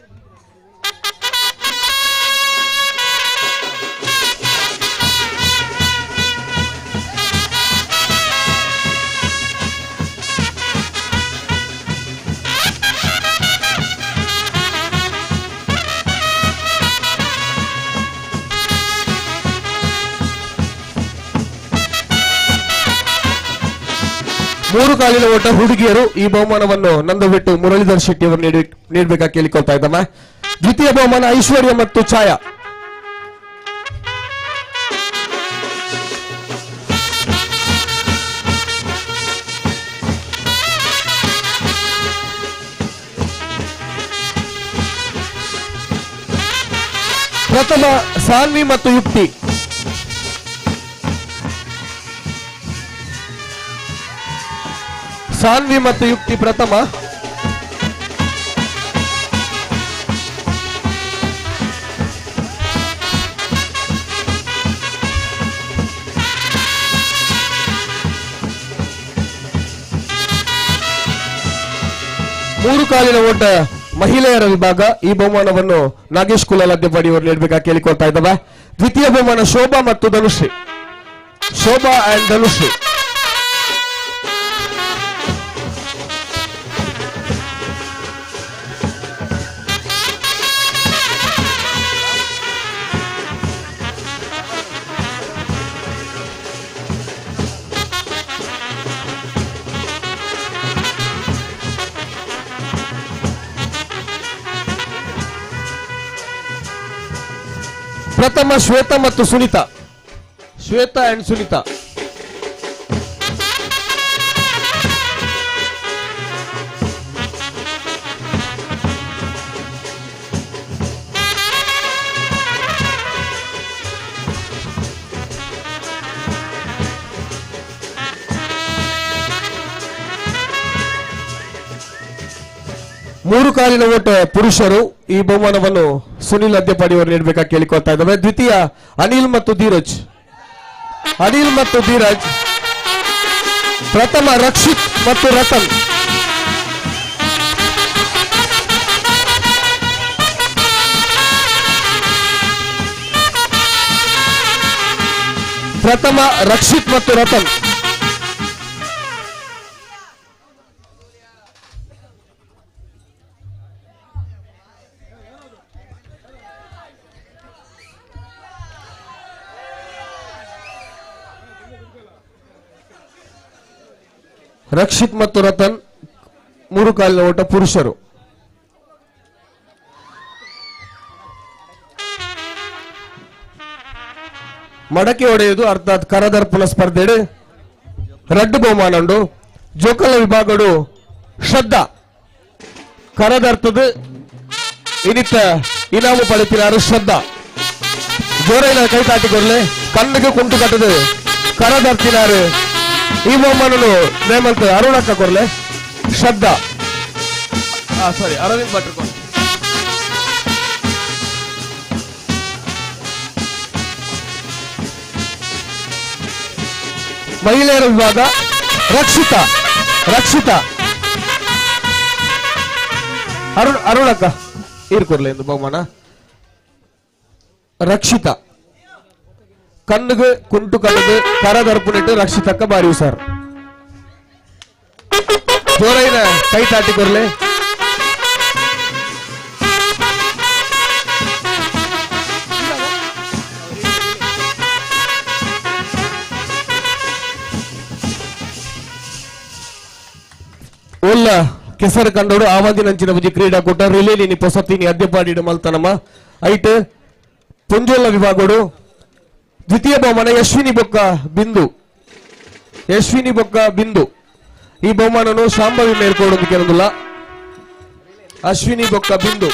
ಮೂರು ಕಾಲಿನ ಓಟ ಹುಡುಗಿಯರು ಈ ಬಹುಮಾನವನ್ನು ನಂದಬಿಟ್ಟು ಮುರಳೀಧರ್ ಶೆಟ್ಟಿ ಅವರು ನೀಡಬೇಕಾಗಿ ಕೇಳಿಕೊಳ್ತಾ ಇದ್ದಮ್ಮ. ದ್ವಿತೀಯ ಬಹುಮಾನ ಐಶ್ವರ್ಯ ಮತ್ತು ಛಾಯಾ. ಪ್ರಥಮ ಸಾನ್ವಿ ಮತ್ತು ಯುಕ್ತಿ. ಸಾನ್ವಿ ಮತ್ತು ಯುಕ್ತಿ ಪ್ರಥಮ. ಮೂರು ಕಾಲಿನ ಓಟ ಮಹಿಳೆಯರ ವಿಭಾಗ ಈ ಬಹುಮಾನವನ್ನು ನಾಗೇಶ್ ಕುಲಾಲ್ ಅದ್ದೆಪಾಡಿ ಅವರು ನೀಡಬೇಕಾಗಿ ಕೇಳಿಕೊಳ್ತಾ ಇದ್ದಾವೆ. ದ್ವಿತೀಯ ಬಹುಮಾನ ಶೋಭಾ ಮತ್ತು ಧನುಶ್ರೀ, ಶೋಭಾ ಅಂಡ್ ಧನುಶ್ರೀ. ಪ್ರಥಮ ಶ್ವೇತಾ ಮತ್ತು ಸುನೀತಾ, ಶ್ವೇತಾ ಅಂಡ್ ಸುನೀತಾ. ಮೂರು ಕಾಲಿನ ಓಟ ಪುರುಷರು ಈ ಬಹುಮಾನವನ್ನು ಸುನಿಲ್ ಅದ್ದೆಪಾಡಿ ಅವರು ನೀಡಬೇಕಾಗಿ ಕೇಳಿಕೊಳ್ತಾ ಇದ್ದಾರೆ. ದ್ವಿತೀಯ ಅನಿಲ್ ಮತ್ತು ಧೀರಜ್, ಅನಿಲ್ ಮತ್ತು ಧೀರಜ್. ಪ್ರಥಮ ರಕ್ಷಿತ್ ಮತ್ತು ರತನ್. ಪ್ರಥಮ ರಕ್ಷಿತ್ ಮತ್ತು ರತನ್. ರಕ್ಷಿತ್ ಮತ್ತು ರತನ್ ಮೂರು ಕಾಲಿನ ಓಟ ಪುರುಷರು. ಮಡಕೆ ಹೊಡೆಯುವುದು ಅರ್ಥಾತ್ ಕರದರ್ಪಣ ಸ್ಪರ್ಧೆ ರಡ್ಡು ಬಹುಮಾನ ಉಂಡು. ಜೋಕಲ ವಿಭಾಗಡು ಶ್ರದ್ಧಾ ಕರದರ್ಥದ ಇನ್ನಿತ್ತ ಇನಾಮು ಪಡೆತಿನಾರು ಶ್ರದ್ಧಾ. ಜೋರೈನ ಕೈ ತಾಟಿಕೊಡ್ಲೆ ಕಣ್ಣಿಗೆ ಕುಂಟು ಕಟ್ಟದು ಕರದರ್ತಿನಾರು. ಈ ಬಹುಮಾನನು ನೇಮಂತ ಅರುಣಕ್ಕ ಕೊರ್ಲೆ ಶ್ರದ್ಧಾ, ಸಾರಿ ಅರವಿಂದ್ ಭಟ್ರು ಕೊರ್ಲೆ. ಮಹಿಳೆಯರ ವಿಭಾಗ ರಕ್ಷಿತಾ, ರಕ್ಷಿತಾ ಅರುಣ್, ಅರುಣಕ್ಕ ಈರ್ ಕೊರ್ಲೆ ಎಂದು ಬಹುಮಾನ. ರಕ್ಷಿತಾ ಕಣ್ಣಿಗೆ ಕುಂಟು ಕಣ್ಣದು ಕರದರ್ಪುನಿಟ್ಟು ರಕ್ಷಿತಕ್ಕ ಬಾರಿ ಸರ್. ಜೋರೈನ ಕೈ ತಾಟಿ ಕೊರ್ಲೆ. ಒಲ್ಲ ಕೆಸರು ಕಂಡೋಡು ಆವಂದಿನಂಚಿನ ಬುಜಿ ಕ್ರೀಡಾಕೂಟ ರಿಲೇ ನೀನಿ ಪೊಸತೀನಿ ಅದ್ದೆಪಾಡಿಡು ಮಲ್ತನಮ್ಮ. ಐಟ್ ಪುಂಜೋಲ ವಿಭಾಗಡು ದ್ವಿತೀಯ ಬಹುಮಾನ ಯಶ್ವಿನಿ ಬೊಕ್ಕ ಬಿಂದು, ಯಶ್ವಿನಿ ಬೊಕ್ಕ ಬಿಂದು. ಈ ಬಹುಮಾನನು ಶಾಂಭವಿ ಮೇಲ್ಕೊಡೋದು ಕೆಲವೊಂದಿಲ್ಲ. ಅಶ್ವಿನಿ ಬೊಕ್ಕ ಬಿಂದು.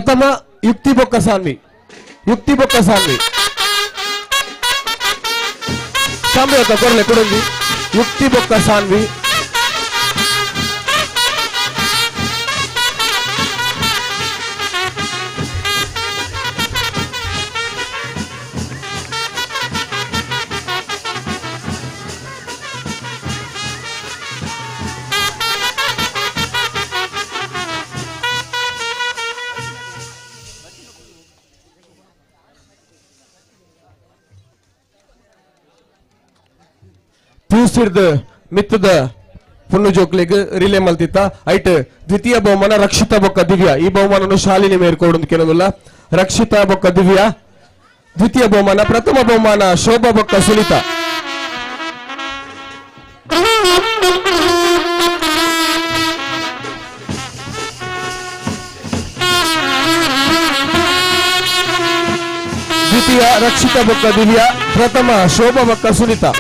ಪ್ರಥಮ ಯುಕ್ತಿ ಬೊಕ್ಕ ಸಾನ್ವಿ. ಯುಕ್ತಿ ಬೊಕ್ಕ ಸಾನ್ವಿ ಸಾಂಬಿ ಕೊರ್ಲೆ ಕೊಡೊಂಜಿ ಯುಕ್ತಿ ಬೊಕ್ಕ ಸಾನ್ವಿ. ಪಿಯುಸಿರ್ದ ಮಿತ್ತದ ಪುಣ್ಣು ಜೋಕ್ಲೆಗ್ ರಿಲೇ ಮಲ್ತಿತ್ತ. ಐಟ್ ದ್ವಿತೀಯ ಬಹುಮಾನ ರಕ್ಷಿತಾ ಬೊಕ್ಕ ದಿವ್ಯಾ. ಈ ಬಹುಮಾನನು ಶಾಲಿನಿ ಮೇರ್ಕೊಡು ಕೇಳೋದಿಲ್ಲ. ರಕ್ಷಿತಾ ಬೊಕ್ಕ ದಿವ್ಯಾ ದ್ವಿತೀಯ ಬಹುಮಾನ. ಪ್ರಥಮ ಬಹುಮಾನ ಶೋಭಾ ಬೊಕ್ಕ ಸುನೀತಾ. ದ್ವಿತೀಯ ರಕ್ಷಿತಾ ಬೊಕ್ಕ ದಿವ್ಯಾ, ಪ್ರಥಮ ಶೋಭಾ ಬೊಕ್ಕ ಸುನೀತಾ.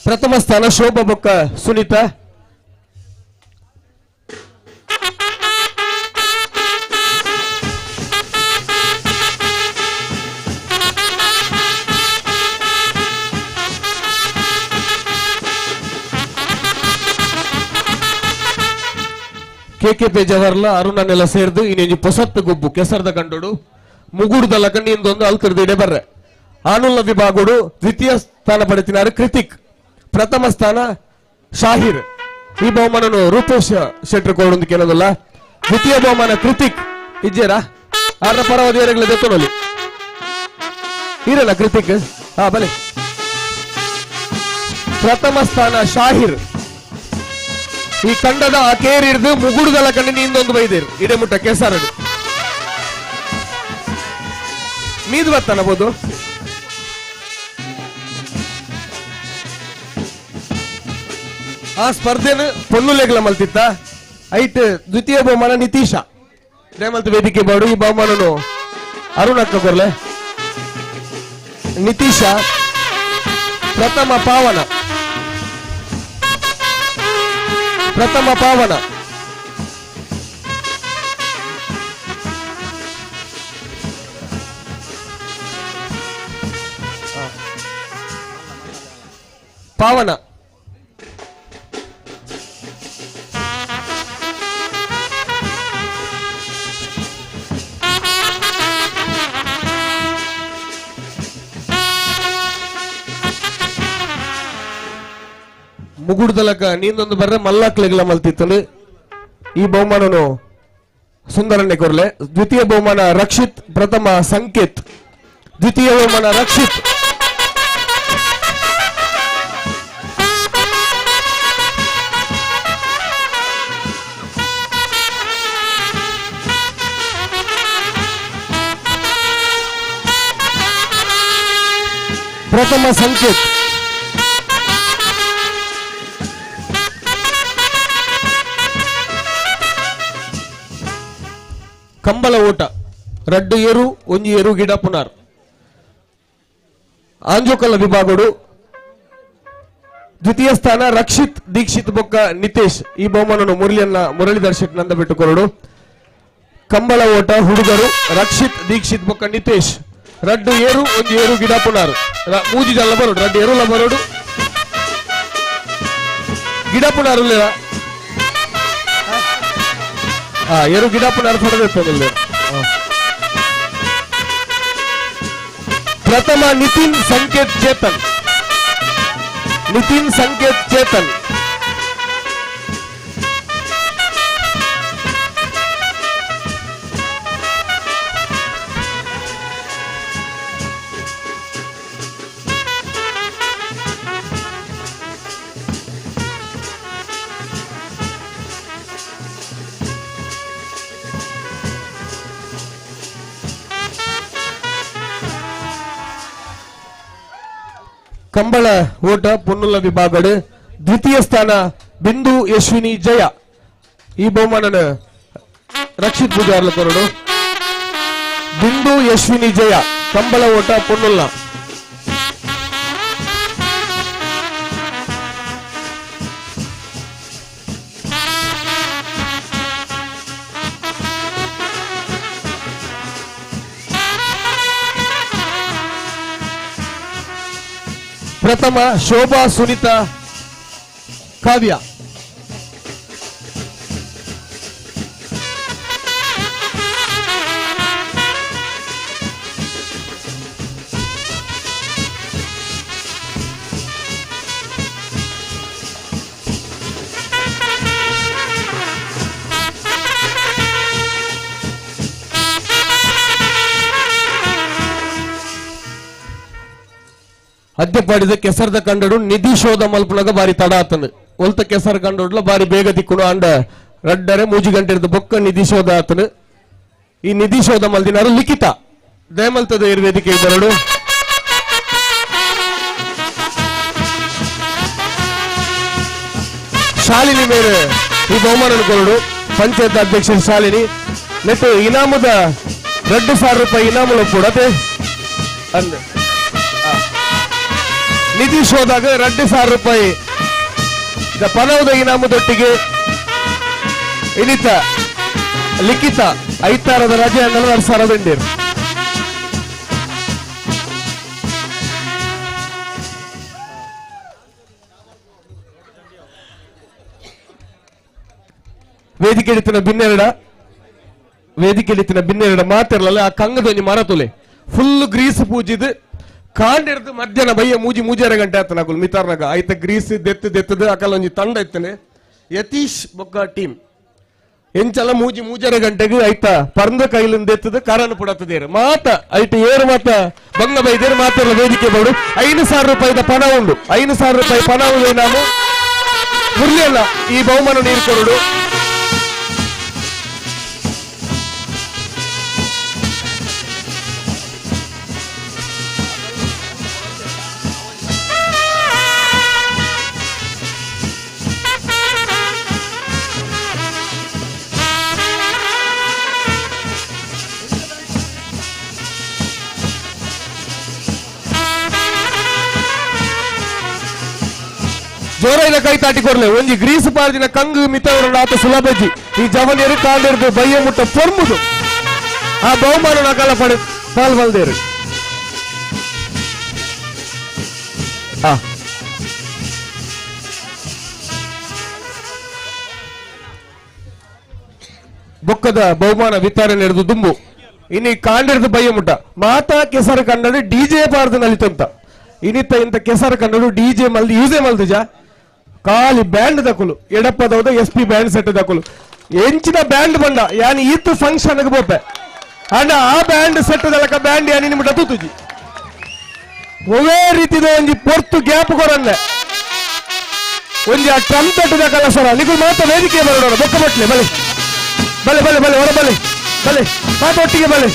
ಪ್ರಥಮ ಸ್ಥಾನ ಶೋಭಾ ಬೊಕ್ಕ ಸುನೀತಾ. ಕೆಕೆ ಪೇಜವರ್ಲ ಅರುಣನೆಲ್ಲ ಸೇರ್ದು ಇನ್ನೊಂಜಿ ಪೊಸತ್ತು ಗೊಬ್ಬು ಕೆಸರ್ದ ಕಂಡೋಡು ಮುಗುಡುದಲ್ಲ ಕಣ್ಣಿ ಇಂದೊಂದು ಅಲ್ತರ್ದು ಇಡೆ ಬರ್ರೆ. ಆನುಲ್ಲ ವಿಭಾಗಡು ದ್ವಿತೀಯ ಸ್ಥಾನ ಪಡೆತಿನಾರು ಕೃತಿಕ್, ಪ್ರಥಮ ಸ್ಥಾನ ಶಾಹಿರ್. ಈ ಬಹುಮಾನನು ರೂಪೇಶ್ ಶೆಟ್ಟರ್ ಕೊಡೊಂದು ಕೇಳೋದಲ್ಲ. ದ್ವಿತೀಯ ಬಹುಮಾನ ಕೃತಿಕ್ ಇಜ್ಜೇರಾ ಆರ್ನ ಪರವಾದ ದೆತ್ತೊನೊಲಿ ಇರಲ್ಲ ಕೃತಿಕ್. ಹಾ ಬಲೆ. ಪ್ರಥಮ ಸ್ಥಾನ ಶಾಹಿರ್. ಈ ಕಂಡದ ಆ ಕೇರಿರ್ದು ಮುಗುಡುದಲ್ಲ ಕಣ್ಣಿನ ಇಂದೊಂದು ಬೈದೇರು ಇಡೆ ಮುಟ್ಟ ಕೆಸರಡು ಮೀದು ಬರ್ತಾನಬಹುದು. ಆ ಸ್ಪರ್ಧೆನು ಪೊನ್ನುಲೆಗ್ಲ ಮಲ್ತಿತ್ತ. ಐಟ್ ದ್ವಿತೀಯ ಬಹುಮಾನ ನಿತೀಶ ರೇಮಲ್ತ ವೇದಿಕೆ ಬಾಡು. ಈ ಬಹುಮಾನನು ಅರುಣ್ ಅಕ್ಕ ಕೊರ್ಲೆ. ನಿತೀಶ ಪ್ರಥಮ ಪಾವನ. ಪ್ರಥಮ ಪಾವನ. ಪಾವನ. ಮುಗುಡ್ದಲಕ ನೀಂದೊಂದು ಬರ್ರೆ ಮಲ್ಲಾಕ್ಲೆಗ್ಲ ಮಲ್ತಿತ್ತಲು. ಈ ಬಹುಮಾನನು ಸುಂದರಣ್ಣೆ ಕೊರ್ಲೆ. ದ್ವಿತೀಯ ಬಹುಮಾನ ರಕ್ಷಿತ್, ಪ್ರಥಮ ಸಂಕೇತ್. ದ್ವಿತೀಯ ಬಹುಮಾನ ರಕ್ಷಿತ್. ಪ್ರಥಮ ಸಂಕೇತ್. ಕಂಬಳ ಓಟ ರಡ್ಡು ಏರು ಒಂಜಿ ಏರು ಗಿಡ ಪುನಾರ್. ಆಂಜೋಕಲ್ಲ ವಿಭಾಗಡು ದ್ವಿತೀಯ ಸ್ಥಾನ ರಕ್ಷಿತ್ ದೀಕ್ಷಿತ್ ಬೊಕ್ಕ ನಿತೇಶ್. ಈ ಬಹುಮಾನವನ್ನು ಮುರಳಿಯನ್ನ ಮುರಳೀಧರ್ ಶೆಟ್ ನಂದ ಬಿಟ್ಟು ಕೊರಡು. ಕಂಬಳ ಓಟ ಹುಡುಗರು ರಕ್ಷಿತ್ ದೀಕ್ಷಿತ್ ಬೊಕ್ಕ ನಿತೇಶ್. ರಡ್ಡು ಏರು ಒಂಜಿ ಏರು ಗಿಡ ಪುನಾರು. ಮೂಜಿ ಜಲ್ಲ ಬರೋಡು ರಡ್ಡು ಏರುಲ ಬರೋಡು ಗಿಡ ಪುನಾರು. ಏರು ಗಿಡ ಪುನಾರು ಪಡೆದಿರ್ತದೆ. ಪ್ರಥಮ ನಿತಿನ್ ಸಂಕೇತ್ ಚೇತನ್. ನಿತಿನ್ ಸಂಕೇತ್ ಚೇತನ್. ಕಂಬಳ ಓಟ ಪೊನ್ನುಲ ವಿಭಾಗಡು ದ್ವಿತೀಯ ಸ್ಥಾನ ಬಿಂದು ಯಶ್ವಿನಿ ಜಯ. ಈ ಬಹುಮಾನನ ರಕ್ಷಿತ್ ಪೂಜಾರ್ಲ ಕೊರಡು. ಬಿಂದು ಯಶ್ವಿನಿ ಜಯ ಕಂಬಳ ಓಟ ಪೊನ್ನುಲ್ಲ. ಪ್ರಥಮ ಶೋಭಾ ಸುನಿತಾ ಕಾವ್ಯ. ಅದ್ಯಪಾಡಿದ ಕೆಸರದ ಕಂಡಡು ನಿಧಿ ಶೋಧ ಮಲ್ಪುನಗ ಬಾರಿ ತಡ ಆತನು. ಒಲ್ತ ಕೆಸರ ಕಂಡೊಡ್ಲ ಬಾರಿ ಬೇಗ ದಿಕ್ಕುನು ಅಂಡ ರಡ್ಡರೆ ಮೂಜಿ ಗಂಟೆ ಬೊಕ್ಕ ನಿಧಿ ಶೋಧ ಆತನು. ಈ ನಿಧಿ ಶೋಧ ಮಲ್ದಿನಾರು ಲಿಖಿತ ದಯಮಲ್ತದ ವೇದಿಕೆ ಬರಡು. ಶಾಲಿನಿ ಮೇರೆ ಈ ಬಹುಮಾನ ಕೊರಡು. ಪಂಚಾಯತ್ ಅಧ್ಯಕ್ಷ ಶಾಲಿನಿ ನೆಟ್ಟು ಇನಾಮದ 2,000 ರೂಪಾಯಿ ಇನಾಮು ಕೂಡ ಅಂದೆ. ನಿಧಿ ಶೋದಾಗ 2,000 ರೂಪಾಯಿ ಪನವದ ಇನಾಮದೊಟ್ಟಿಗೆ ಇನಿತ ಲಿಖಿತ ಐತಾರದ ರಜೆ 2,000 ಬೆಂಡೀರು. ವೇದಿಕೆ ಹಿಡಿತಿನ ಬಿನ್ನೆರಡ, ವೇದಿಕೆ ಹಿಡಿತಿನ ಬಿನ್ನೆರಡ ಮಾತಿರಲ್ಲ ಆ ಕಂಗದೊಂಜಿ ಮರ ತುಲೆ ಫುಲ್ ಗ್ರೀಸ್ ಪೂಜಿದ್ ಕಾಂಡಿರ್ದು ಮಧ್ಯಾಹ್ನ ಬಯ್ಯ ಮೂಜಿ ಮೂಜಾರೆ ಗಂಟೆ ಆತನ ಅಕುಲು ಮಿತಾರ್ನಾಗ ಆಯ್ತ ಗ್ರೀಸ್ ದೆತ್ತು ದೆತ್ತದ ಅಕಲ್ ಒಂಜಿ ತಂಡ ಇತ್ತನೆ ಯತೀಶ್ ಬೊಕ್ಕ ಟೀಮ್ ಎಂಚಲ ಮೂಜಿ ಮೂಜಾರೆ ಗಂಟೆಗೆ ಆಯ್ತ ಪರ್ಂದ ಕೈಲಿಂದ ದೆತ್ತದ ಕರನ್ ಪುಡತದೇರು ಮಾತ ಐಟ ಏರು ಮಾತ ಬಂಗ ಬೈದೇರು ಮಾತೆಲ್ಲ ವೇದಿಕೆ ಬೋಡು. 5,000 ರೂಪಾಯಿದ ಪಣ ಉಂಡು. 5,000 ರೂಪಾಯಿ ಪಣ ಉಂಡು ನಾವು ಮುರ್ಲಿಯಲ್ಲ ಈ ಬಹುಮಾನ ನೀರು ಕೊರಡು. ಜೋರೈನ ಕೈ ತಾಟಿ ಕೊರ್ಲೆ ಒಂಜಿ ಗ್ರೀಸ್ ಪಾರ್ದಿನ ಕಂಗು ಮಿತವರನ್ನ ಆತ ಸುಲಭಜಿ ಈ ಜವನಿಯರು ಕಾಂಡಿರ್ದು ಬಯ್ಯ ಮುಟ್ಟ ಪೊರ್ಮುದು ಆ ಬಹುಮಾನ ನಕಲ ಪಡೆ ಪಾಲ್ ಬಲ್ದೇರು. ಬೊಕ್ಕದ ಬಹುಮಾನ ವಿತರಣೆ ಹಿಡಿದು ದುಂಬು ಇನಿ ಕಾಂಡಿರ್ದು ಬಯ್ಯ ಮುಟ್ಟ ಮಾತಾ ಕೆಸರು ಕಂಡಡು ಡಿಜೆ ಪಾರ್ದು ನಲಿತಂತ ಇನಿತ ಇಂತ ಕೆಸರು ಕಂಡಡು ಡಿಜೆ ಮಲ್ದು ಯೂಸೇ ಮಲ್ದುಜ ಖಾಲಿ ಬ್ಯಾಂಡ್ ದಕುಲು ಎಡಪ್ಪದೌದ ಎಸ್ ಪಿ ಬ್ಯಾಂಡ್ ಸೆಟ್ ದಕುಲು ಎಂಚಿನ ಬ್ಯಾಂಡ್ ಬಂಡ ಯಾನಿ ಈತು ಫಂಕ್ಷನ್ ಬೋಪೆ ಅಂಡ ಆ ಬ್ಯಾಂಡ್ ಸೆಟ್ ದಲಕ ಬ್ಯಾಂಡ್ ಯಾನಿ ನಿಮ್ಮಟ ತೂತುಜಿ ಒವೇ ರೀತಿದ ಒಂಜಿ ಪೊರ್ತು ಗ್ಯಾಪ್ ಕೊರನ್ನೆ ಒಂಜಿ ಆ ಟ್ರಮ್ ತಟ್ಟುದ ಕಲಸರ ನಿಗು ಮಾತ ವೇದಿಕೆ ಬರೋಣ ಬೊಕ್ಕ ಬಟ್ಲೆ ಬಲೆ ಬಲೆ ಬಲೆ ಬಲೆ ಹೊರ ಬಲೆ ಬಲೆ ಮಾತ ಒಟ್ಟಿಗೆ ಬಲೆ.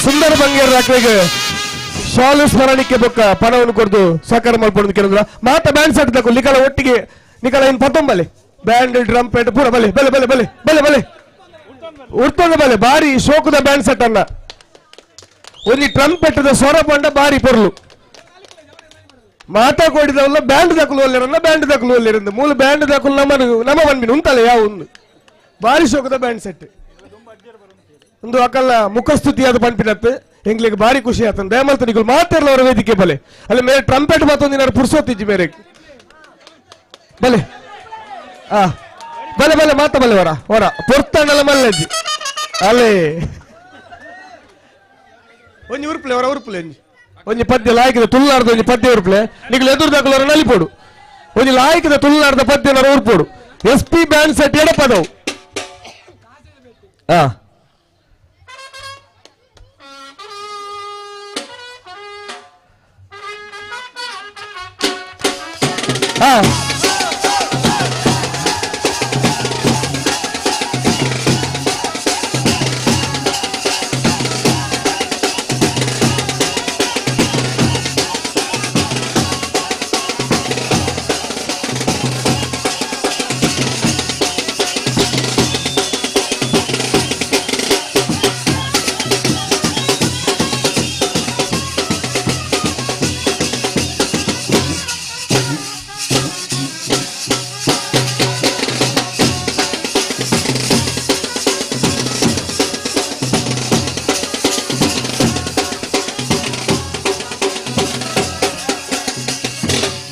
ಸುಂದರ ಬಂಗೇರ ಅಕ್ರೆಗೆ ಶಾಲು ಸ್ಮರಣಿಕೆ ಬೊಕ್ಕ ಪಣವನ್ನು ಕೊಡ್ದು ಸಹಕಾರ ಮಲ್ಪೊಂದು ಕೇಳಿದ್ರ ಮಾತ ಬ್ಯಾಂಡ್ ಸೆಟ್ ತಕೊ ನಿಕಲ ಒಟ್ಟಿಗೆ ನಿಕಲ ಇನ್ ಪತ್ತೊಂಬಲೆ ಬ್ಯಾಂಡ್ ಡ್ರಂಪೆಟ್ ಪೂರ ಬಲೆ ಬಲೆ ಬಲೆ ಬಲೆ ಬಲೆ ಬಲೆ ಉರ್ತೊಂದು ಬಲೆ ಬಾರಿ ಶೋಕದ ಬ್ಯಾಂಡ್ ಸೆಟ್ ಅನ್ನ ಒಂಜಿ ಟ್ರಂಪೆಟ್ಟದ ಸ್ವರ ಪಂಡ ಬಾರಿ ಪೊರ್ಲು ಮಾತಾ ಕೋಡಿದವಲ್ಲ ಬ್ಯಾಂಡ್ ದಕುಲು ಒಲ್ಲೆರನ್ನ ಬ್ಯಾಂಡ್ ದಕುಲು ಒಲ್ಲೆರಂದು ಮೂಲ ಬ್ಯಾಂಡ್ ದಕುಲು ನಮ್ಮ ನಮ್ಮ ಬಂದ್ಬಿನ ಉಂತಲ್ಲ ಯಾವ ಒಂದು ಬಾರಿ ಶೋಕದ ಬ್ಯಾಂಡ್ ಸೆಟ್ ಒಂದು ಅಕಲ್ಲ ಮುಖಸ್ತುತಿ ಅದು ಪಂಪಿನತ್ತು ಎಂಗ್ಲಿಗೆ ಬಾರಿ ಖುಷಿ ಆತನ ದಯಮಲ್ತ ನಿಗುಲು ಮಾತಿರಲ್ಲ ಅವರ ವೇದಿಕೆ ಬಲೆ ಅಲ್ಲಿ ಮೇರೆ ಟ್ರಂಪೆಟ್ ಮಾತೊಂದಿನಾರು ಪುರ್ಸೋತಿಜ್ಜಿ ಮೇರೆ ಬಲೆ ಆ ಬಲೆ ಬಲೆ ಮಾತ ಬಲೆ ಹೊರ ಹೊರ ಪೊರ್ತಣ್ಣಲ ಮಲ್ಲಜ್ಜಿ ಅಲ್ಲೇ ಒಂಜಿ ಉರುಪ್ಲೆ ಹೊರ ಉರುಪ್ಲೆ ಒಂಜಿ ಒಂಜಿ ಪದ್ಯ ಲಾಯಕದ ತುಳ್ಳಾರ್ದ ಒಂಜಿ ಪದ್ಯ ಉರುಪ್ಲೆ ನಿಗುಲು ಎದುರು ನಲಿಪೋಡು ಒಂಜಿ ಲಾಯಕದ ತುಳ್ಳಾರ್ದ ಪದ್ಯ ಉರುಪೋಡು ಎಸ್ ಪಿ ಬ್ಯಾಂಡ್ ಸೆಟ್ ಎಡಪದವು ಆ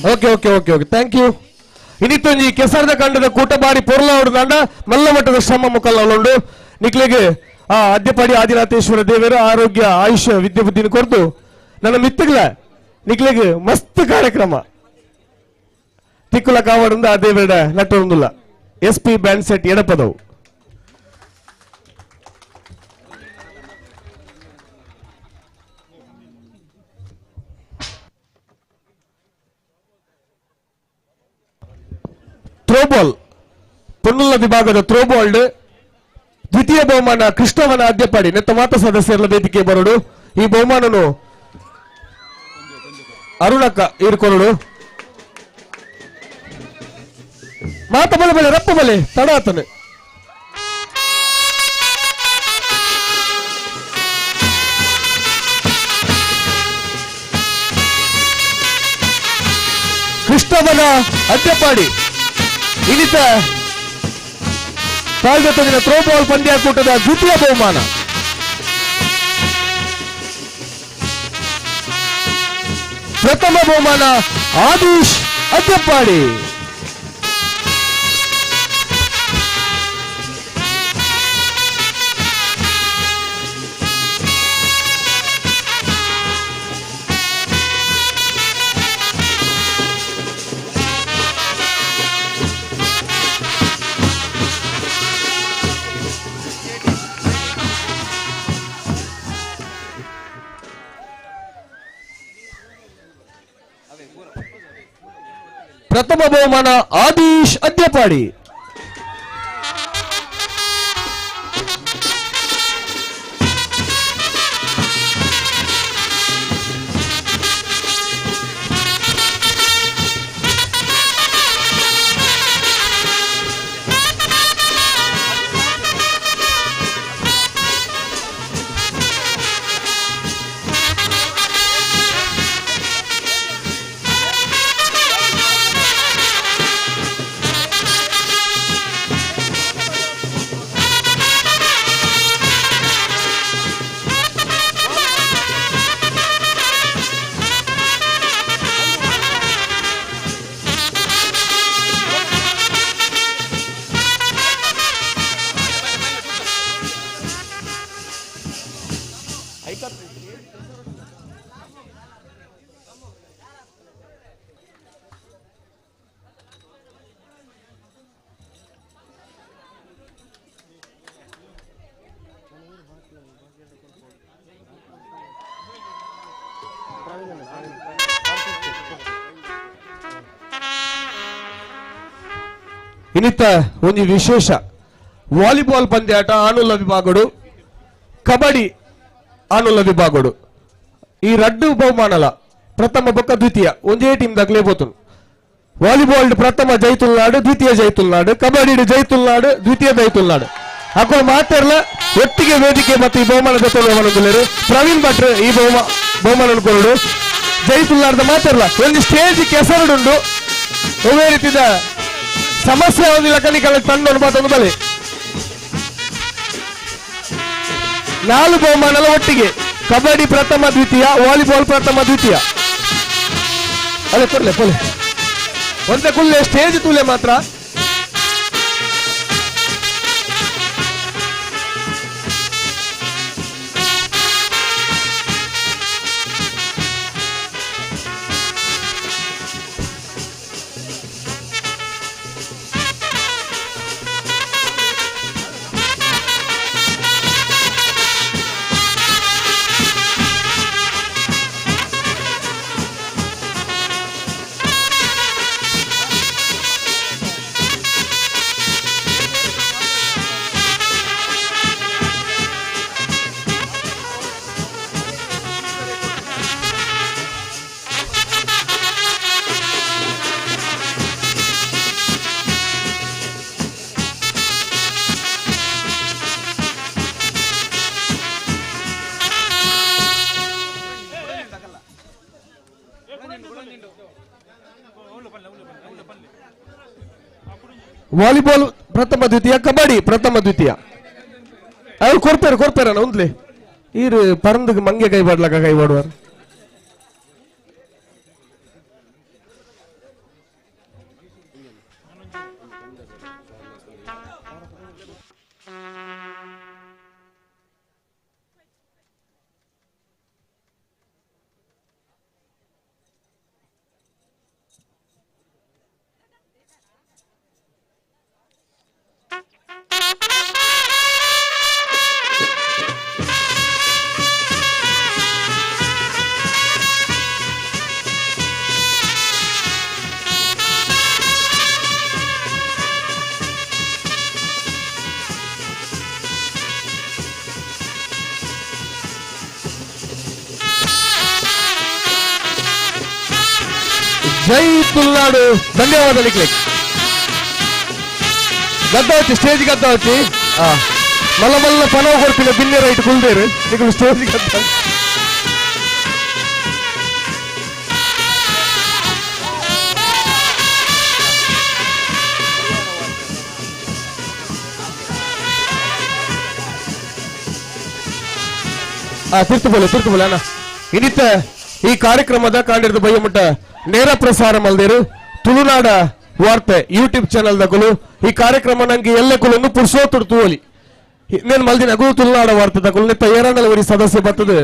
Okay okay okay okay, thank you. ಇನಿತ್ತೊಂಜಿ ಕೆಸರದ ಕಂಡದ ಕೂಟ ಬಾರಿ ಪೊರ್ಲ ಹೊಡೆದಾಂಡ ಮಲ್ಲ ಮಟ್ಟದ ಶ್ರಮ ಮುಖಲ್ಲ ಉಂಡು. ನಿಕ್ಲೆಗೆ ಆ ಅದ್ಯಪಾಡಿ ಆದಿನಾಥೇಶ್ವರ ದೇವರು ಆರೋಗ್ಯ ಆಯುಷ್ಯ ವಿದ್ಯೆ ಬುದ್ಧಿನ ಕೊರ್ದು ನನ್ನ ಮಿತ್ತುಗಳ ನಿಕ್ಲೆಗೆ ಮಸ್ತ್ ಕಾರ್ಯಕ್ರಮ ತಿಕ್ಕುಲ ಕಾವಡಿಂದ ಆ ದೇವರ ನಟ್ಟೊಂದುಲ್ಲ. ಎಸ್ ಪಿ ಬ್ಯಾಂಡ್ ಸೆಟ್ ಎಡಪದವು. ಥ್ರೋಬಾಲ್ ಪೊನ್ನುಲ್ಲ ವಿಭಾಗದ ಥ್ರೋಬಾಲ್ ದ್ವಿತೀಯ ಬಹುಮಾನ ಕೃಷ್ಣವನ ಅದ್ಯಪಾಡಿ ನೆತ್ತ ಮಾತ ಸದಸ್ಯರ ವೇದಿಕೆ ಬರೋಡು. ಈ ಬಹುಮಾನನು ಅರುಣಕ್ಕ ಈರ್ಕೊರಡು. ಮಾತ ಬಲೆ ಬಲೆ ರಪ್ಪ ಬಲೆ ತಡ ಆತನೆ. ಕೃಷ್ಣವನ ಅದ್ಯಪಾಡಿ ಇನ್ನಿತ ಪಾಲ್ಗೊತ್ತಿನ ಥ್ರೋಬಾಲ್ ಪಂದ್ಯಾಕೂಟದ ದ್ವಿತೀಯ ಬಹುಮಾನ. ಪ್ರಥಮ ಬಹುಮಾನ ಆದೀಶ್ ಅದ್ಯಪ್ಪಾಡಿ. ಪ್ರಥಮ ಬಹುಮಾನ ಆದೀಶ್ ಅದ್ಯಪಾಡಿ. ಇನ್ನಿತ್ತ ಒಂದು ವಿಶೇಷ ವಾಲಿಬಾಲ್ ಪಂದ್ಯಾಟ ಆನುಲ್ಲ ವಿಭಾಗಡು, ಕಬಡ್ಡಿ ಆನುಲ್ಲ ವಿಭಾಗಡು. ಈ ರಡ್ಡು ಬಹುಮಾನಲ ಪ್ರಥಮ ಬೊಕ್ಕ ದ್ವಿತೀಯ ಒಂದೇ ಟೀಮ್ ದಾಖಲೆ ಬೋತುನು. ವಾಲಿಬಾಲ್ ಪ್ರಥಮ ಜೈತುಲ್ನಾಡು, ದ್ವಿತೀಯ ಜೈತುಲ್ನಾಡು, ಕಬಡ್ಡಿ ಜೈತುಲ್ನಾಡು, ದ್ವಿತೀಯ ಜೈತುಲ್ನಾಡು. ಅಕ್ಕಳು ಮಾತಾಡಲ ಒಟ್ಟಿಗೆ ವೇದಿಕೆ ಮತ್ತು ಈ ಬಹುಮಾನ ಜೊತೆ ಪ್ರವೀಣ್ ಭಟ್ರು ಈ ಬಹುಮಾನ ಕೊರಡು ಜೈತುಲ್ನಾಡ್ದ ಮಾತಾಡಲ ಒಂದು ಸ್ಟೇಜ್ ಕೆಸರುಡುಂಡು. ಒಳ್ಳೆ ರೀತಿಯ ಸಮಸ್ಯೆ ಯಾವುದಿಲ್ಲ ಕನಿಕಲ ತಂಡ ಮಾತೊಂದು ಬಲೆ ನಾಲ್ಕು ಬಹುಮಾನಲ ಒಟ್ಟಿಗೆ ಕಬಡ್ಡಿ ಪ್ರಥಮ ದ್ವಿತೀಯ, ವಾಲಿಬಾಲ್ ಪ್ರಥಮ ದ್ವಿತೀಯ. ಅಲ್ಲೇ ಕೊಡ್ಲೆ ಕೊಲೆ ಒಂದೇ ಕುಲ್ಲೆ ಸ್ಟೇಜ್ ತೂಲೆ ಮಾತ್ರ. ವಾಲಿಬಾಲ್ ಪ್ರಥಮ ದ್ವಿತೀಯ, ಕಬಡ್ಡಿ ಪ್ರಥಮ ದ್ವಿತೀಯ. ಅವ್ರು ಕೊಡ್ತಾರೆ ಕೊಡ್ತಾರಣ್ಣ ಒಂದ್ಲೆ ಈರು ಪರಂದಕ್ಕೆ ಮಂಗೆ ಕೈ ಬಾಡ್ಲಕ್ಕ ಕೈ ಬಾಡುವಾರ. ಜೈ ತುಳುನಾಡು. ಧನ್ಯವಾದ ನಿಕ್ಲೆಗ್. ಗದ್ದಾವತಿ ಸ್ಟೇಜ್ ಗದ್ದಾವತಿ ಮಲ್ಲ ಮಲ್ಲ ಪನವು ಕೊಡ್ಪಿನ ಬಿನ್ನೆ ರೈಟ್ ಕುಲ್ದೇರು ನಿಕುಲು ಸ್ಟೇಜ್ ಗದ್ದ. ತಿರ್ತು ಬೋಲೆ ತಿರ್ತು ಬೋಲೆ ಅಣ್ಣ. ಇನ್ನಿತ್ತ ಈ ಕಾರ್ಯಕ್ರಮದ ಕಾಂಡಿರದ ಬಯ್ಯಮುಟ್ಟ ನೇರ ಪ್ರಸಾರ ಮಲ್ದೇರು ತುಳುನಾಡ ವಾರ್ತೆ ಯೂಟ್ಯೂಬ್ ಚಾನೆಲ್ ದಕುಲು. ಈ ಕಾರ್ಯಕ್ರಮ ನಂಗೆ ಎಲ್ಲ ಕುಲನ್ನು ಪುರ್ಸೋತುಡು ತೂವಲಿ నేను ಮಲ್ದಿನ ಅಗು ತುಳುನಾಡ ವಾರ್ತೆ ದಕುಲು ನಿತ್ತ ಏರಾಂಡಲ ಒರಿ ಸದಸ್ಯ ಬರ್ತದೆ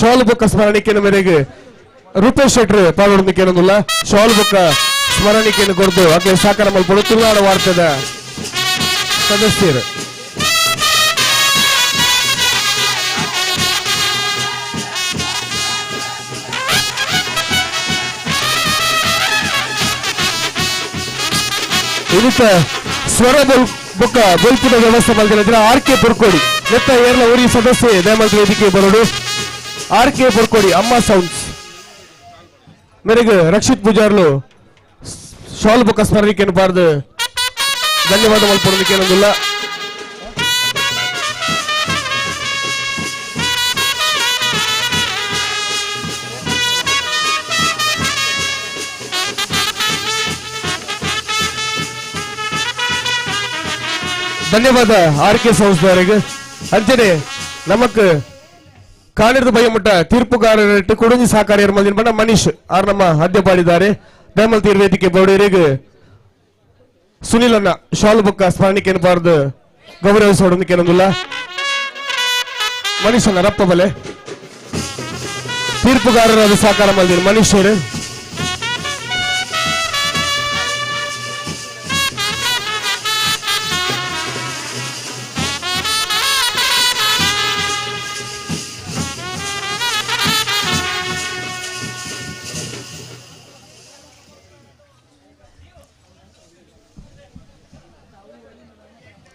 ಶಾಲ್ ಬೊಕ್ಕ ಸ್ಮರಣಿಕೆನ ಮೇರೆಗೆ ರೂಪೇಶ್ ಶೆಟ್ರು ಪಾಲ್ಗೊಂಡಿದ್ದೇನೊಂದುಲ್ಲ. ಶಾಲ್ ಬೊಕ್ಕ ಸ್ಮರಣಿಕೆಯನ್ನು ಕೊಡ್ದು ಅಕ್ಲೆ ಸಹಕಾರ ಮಲ್ಪಡು ತುಳುನಾಡ ವಾರ್ತೆದ ಸದಸ್ಯರು. ಇದಕ್ಕೆ ಸ್ವರ ಬೊಕ್ಕ ಬೊಲ್ಪುದ ವ್ಯವಸ್ಥೆ ಮಲ್ದಿನ ಆರ್ ಕೆ ಪುರ್ಕೋಡಿ ನೆತ್ತ ಏರ್ಲ ಊರಿ ಸದಸ್ಯೆ ದಯಮಲ್ತ ವೇದಿಕೆ ಬರೋಡು. ಆರ್ ಕೆ ಪುರ್ಕೋಡಿ ಅಮ್ಮ ಸೌಂಡ್ಸ್ ಮೇರೆಗೆ ರಕ್ಷಿತ್ ಪೂಜಾರ್ಲು ಶಾಲ್ ಬೊಕ್ಕ ಸ್ಮರಣಿಕೆಯನ್ನು ಬಾರ್ದು ಧನ್ಯವಾದ ಮಲ್ಪೊಡೋದಕ್ಕೇನೊಂದಿಲ್ಲ. ಧನ್ಯವಾದ ಆರ್ ಕೆ ಸಂಸ್ಥೆಯವರಿಗೆ. ಅಂಚನೆ ನಮಕ್ ಕಾಣಿರದ ಬಯ್ಯಮುಟ್ಟ ತೀರ್ಪುಗಾರರಿಟ್ಟು ಕೊಡುಂಜಿ ಸಹಕಾರಿ ಮಲ್ದಿನ ಬಣ್ಣ ಮನೀಶ್ ಆರ್ ನಮ್ಮ ಅದ್ಯ ಪಾಡಿದ್ದಾರೆ. ದಯಮಲ್ ತೀರ್ ವೇದಿಕೆ ಬೌಡೇರಿಗೆ ಸುನಿಲ್ ಅನ್ನ ಶಾಲು ಬೊಕ್ಕ ಸ್ಮರಣಿಕೆಯನ್ನು ಬಾರ್ದು ಗೌರವಿಸೋಡೋದಕ್ಕೇನೊಂದಿಲ್ಲ. ಮನೀಶ್ ಅನ್ನ ರಪ್ಪ ಬಲೆ ತೀರ್ಪುಗಾರರಾದ ಸಹಕಾರ ಮಲ್ದಿನ ಮನೀಶರು.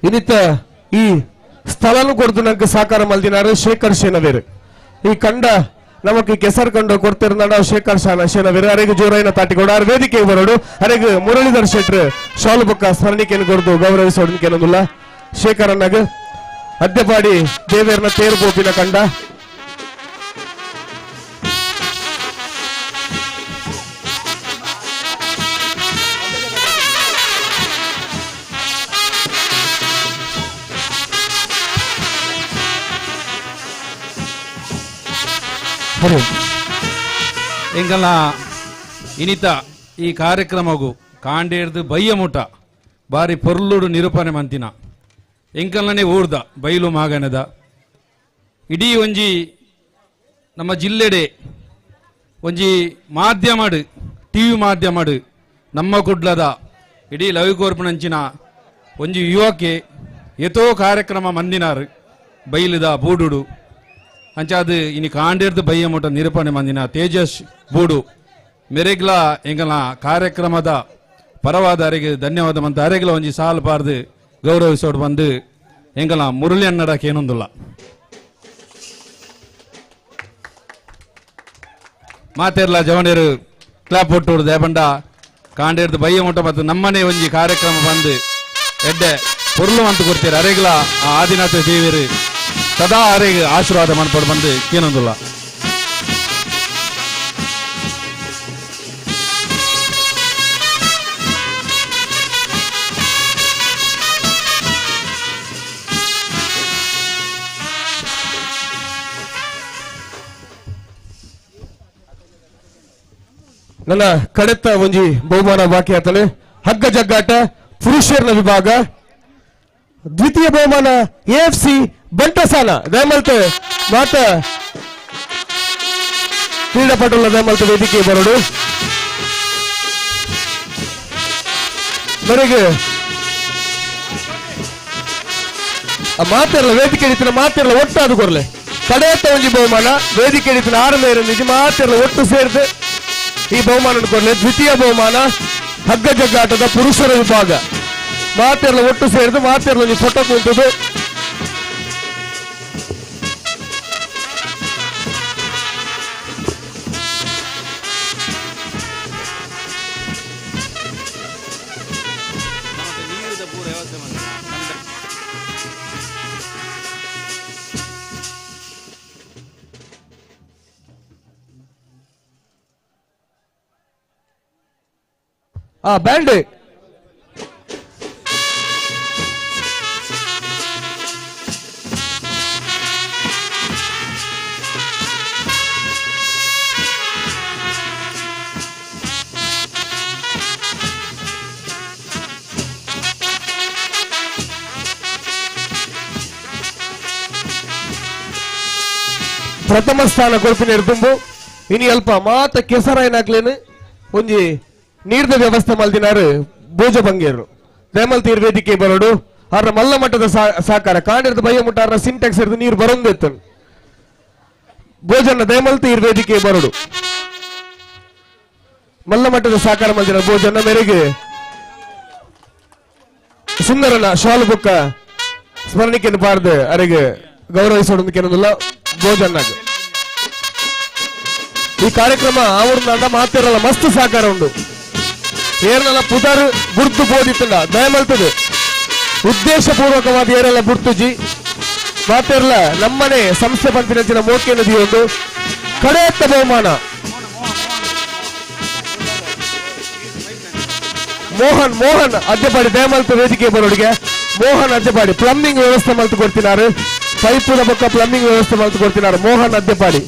ಇನ್ನಿತ್ತ ಈ ಸ್ಥಳನು ಕೊಡ್ದು ನಂಗೆ ಸಹಕಾರ ಮಲ್ದಿನಾರು ಶೇಖರ್ ಶೇನವೇರು. ಈ ಕಂಡ ನಮಕ್ ಕೆಸರು ಕಂಡು ಕೊಡ್ತಿರ್ನಾಡ ಶೇಖರ್ ಶೇನವೇರು ಅರೆಗೆ ಜೋರೈನ ತಾಟಿಗೌಡ ಆರ್ ವೇದಿಕೆ ಬರೋಡು. ಅರೆಗೆ ಮುರಳೀಧರ್ ಶೆಟ್ರು ಶಾಲು ಬೊಕ್ಕ ಸ್ಮರಣಿಕೆಯನ್ನು ಕೊಡ್ದು ಗೌರವಿಸೋಡೋದಕ್ಕೇನೊಂದಿಲ್ಲ. ಶೇಖರ್ ಅನ್ನಾಗ ಅದ್ಯಪಾಡಿ ದೇವೇರ್ನ ತೇರು ಗೋಪಿನ ಕಂಡ. ಎಂಕಲ್ನ ಇನಿತ ಈ ಕಾರ್ಯಕ್ರಮಗೂ ಕಾಂಡೇರ್ದು ಬಯ್ಯ ಮುಟ ಬಾರಿ ಪೊರ್ಲುಡು ನಿರೂಪಣೆ ಮಂತಿನ ಎಂಕಲ್ನೇ ಊರ್ದ ಬೈಲು ಮಾಗನದ ಇಡೀ ಒಂಜಿ ನಮ್ಮ ಜಿಲ್ಲೆಡೆ ಒಂಜಿ ಮಾಧ್ಯಮಡು ಟಿವಿ ಮಾಧ್ಯಮಡು ನಮ್ಮ ಕುಡ್ಲದ ಇಡೀ ಲವಿಕೋರ್ಪುನಂಚಿನ ಒಂಜಿ ಯುವಕೆ ಎತೋ ಕಾರ್ಯಕ್ರಮ ಮಂದಿನಾರು ಬೈಲುದ ಬೂಡುಡು ಅಂಚಾದ ಇನಿ ಕಾಂಡೇರ್ದು ಬಯ್ಯ ಮುಟ ನಿರೂಪಣೆ ಮಂದಿನ ತೇಜಸ್ ಬೂಡು ಮೆರೆಗ್ಲ ಎಂಗಲ ಕಾರ್ಯಕ್ರಮದ ಪರವಾದ ಅರೆಗೆ ಧನ್ಯವಾದ ಮಂತ ಅರೆಗ್ಲ ಒಂಜಿ ಸಾಲು ಪಾರ್ದು ಗೌರವಿಸೋಡು ಬಂದು ಎಂಗಲ ಮುರಳಿ ಅನ್ನಡಕ್ಕೆ ಏನೊಂದಿಲ್ಲ. ಮಾತೇರ್ಲ ಜವನೇರು ಕ್ಲಾಪ್ ಕೊಟ್ಟೋಡು ದೇಬಂಡ ಕಾಂಡೇರ್ದು ಬಯ್ಯ ಮುಟ ಮತ್ತು ನಮ್ಮನೆ ಒಂಜಿ ಕಾರ್ಯಕ್ರಮ ಬಂದು ಎಡ್ಡೆ ಪೊರ್ಲು ಅಂತ ಕೊಡ್ತೀರ ಅರೆಗ್ಲ ಆ ಆದಿನಾಥ ದೇವರು ಸದಾ ಅರೆಗೆ ಆಶೀರ್ವಾದ ಮನ್ಪಡು ಬಂದು ಏನೊಂದಿಲ್ಲ. ನನ್ನ ಕಡೆತ್ತ ಒಂಜಿ ಬಹುಮಾನ ಬಾಕಿ ಆತನೆ. ಹಗ್ಗ ಜಗ್ಗಾಟ ಪುರುಷರ ವಿಭಾಗ ದ್ವಿತೀಯ ಬಹುಮಾನ ಎಎಫ್ಸಿ ಬಂಟಸಾಲ ದಯಮಲ್ತೆ ಮಾತ ಕ್ರೀಡಾಪಟುಗಳ ದಯಮಲ್ತೆ ವೇದಿಕೆ ಬರೋಡು. ಮನೆಗೆ ಮಾತಿರಲ್ಲ ವೇದಿಕೆ ಹಿಡಿತಿನ ಮಾತಿರಲ್ಲ ಒಟ್ಟು ಅದು ಕೊರ್ಲೆ ಕಡೆಯತ್ತ ಒಂಜಿ ಬಹುಮಾನ ವೇದಿಕೆ ಹಿಡಿತಿನ ಆರು ಮೇರೆ ನಿಜ ಮಾತಿರಲ್ಲ ಒಟ್ಟು ಸೇರಿದೆ ಈ ಬಹುಮಾನ ಕೊರ್ಲೆ. ದ್ವಿತೀಯ ಬಹುಮಾನ ಹಗ್ಗ ಜಗ್ಗಾಟದ ಪುರುಷರ ವಿಭಾಗ ಮಾತಿರಲ್ಲ ಒಟ್ಟು ಸೇರಿದು ಮಾತಿರಲ್ಲ ಒಂಜಿ ಫೋಟೋ ಕುಂತದ್ದು. ಆ ಬ್ಯಾಂಡ್ ಪ್ರಥಮ ಸ್ಥಾನ ಕೊಡ್ಪಿನ ದುಂಬು ಇನಿ ಅಲ್ಪ ಮಾತ ಕೆಸರಾಯನಾಕ್ಲೇನು ಒಂಜಿ ನೀರ್ದ ವ್ಯವಸ್ಥೆ ಮಲ್ದಿನಾರು ಭೋಜ ಬಂಗೇರು ದೇಮಲ್ ತೀರ್ ವೇದಿಕೆ ಬರೋಡು ಅರ್ರ ಮಲ್ಲ ಮಟ್ಟದ ಸಾಕಾರ ಕಾಣಿರ್ದ ಬಯ್ಯ ಮುಟ್ಟ ಅರ್ರ ಸಿಂಟೆಕ್ಸ್ ಇರ್ದು ನೀರು ಬರೊಂದಿತ್ತು ಭೋಜನ ದೇಮಲ್ ತೀರ್ ವೇದಿಕೆ ಬರೋಡು ಮಲ್ಲ ಮಟ್ಟದ ಸಾಕಾರ ಮಲ್ದಿನ ಭೋಜನ ಮೇರೆಗೆ ಸುಂದರನ ಶಾಲು ಬುಕ್ಕ ಸ್ಮರಣಿಕೆಯನ್ನು ಬಾರ್ದು ಅರೆಗೆ ಗೌರವಿಸೋದಕ್ಕೆನ್ನೋದಿಲ್ಲ ಭೋಜನಾಗ. ಈ ಕಾರ್ಯಕ್ರಮ ಅವ್ರನ್ನ ಮಾತಿರಲ್ಲ ಮಸ್ತ್ ಸಹಕಾರ ಉಂಡು ಏರ್ನೆಲ್ಲ ಪುದರ್ ಗುರ್ತು ಬೋದಿತ್ತಲ್ಲ ದಯಮಲ್ತದೆ ಉದ್ದೇಶಪೂರ್ವಕವಾದ ಏರೆಲ್ಲ ಗುರ್ತುಜಿ ಮಾತಿರಲ್ಲ ನಮ್ಮನೆ ಸಂಸ್ಥೆ ಪಂಪಿನಂಚಿನ ಮೋಕೆ ನದಿ ಒಂದು ಕಡೆಯತ್ತ ಬಹುಮಾನ ಮೋಹನ್ ಮೋಹನ್ ಅಜ್ಜಪಾಡಿ ದಯಮಲ್ತ ವೇದಿಕೆ ಬರೋಡಿಗೆ ಮೋಹನ್ ಅಜ್ಜಪಾಡಿ ಪ್ಲಂಬಿಂಗ್ ವ್ಯವಸ್ಥೆ ಮಲ್ತು ಕೊಡ್ತಿದ್ದಾರೆ ಪೈಪುದ ಬೊಕ್ಕ ಪ್ಲಂಬಿಂಗ್ ವ್ಯವಸ್ಥೆ ಮಲ್ತು ಕೊಡ್ತಿದ್ದಾರೆ ಮೋಹನ್ ಅಜ್ಜಪಾಡಿ.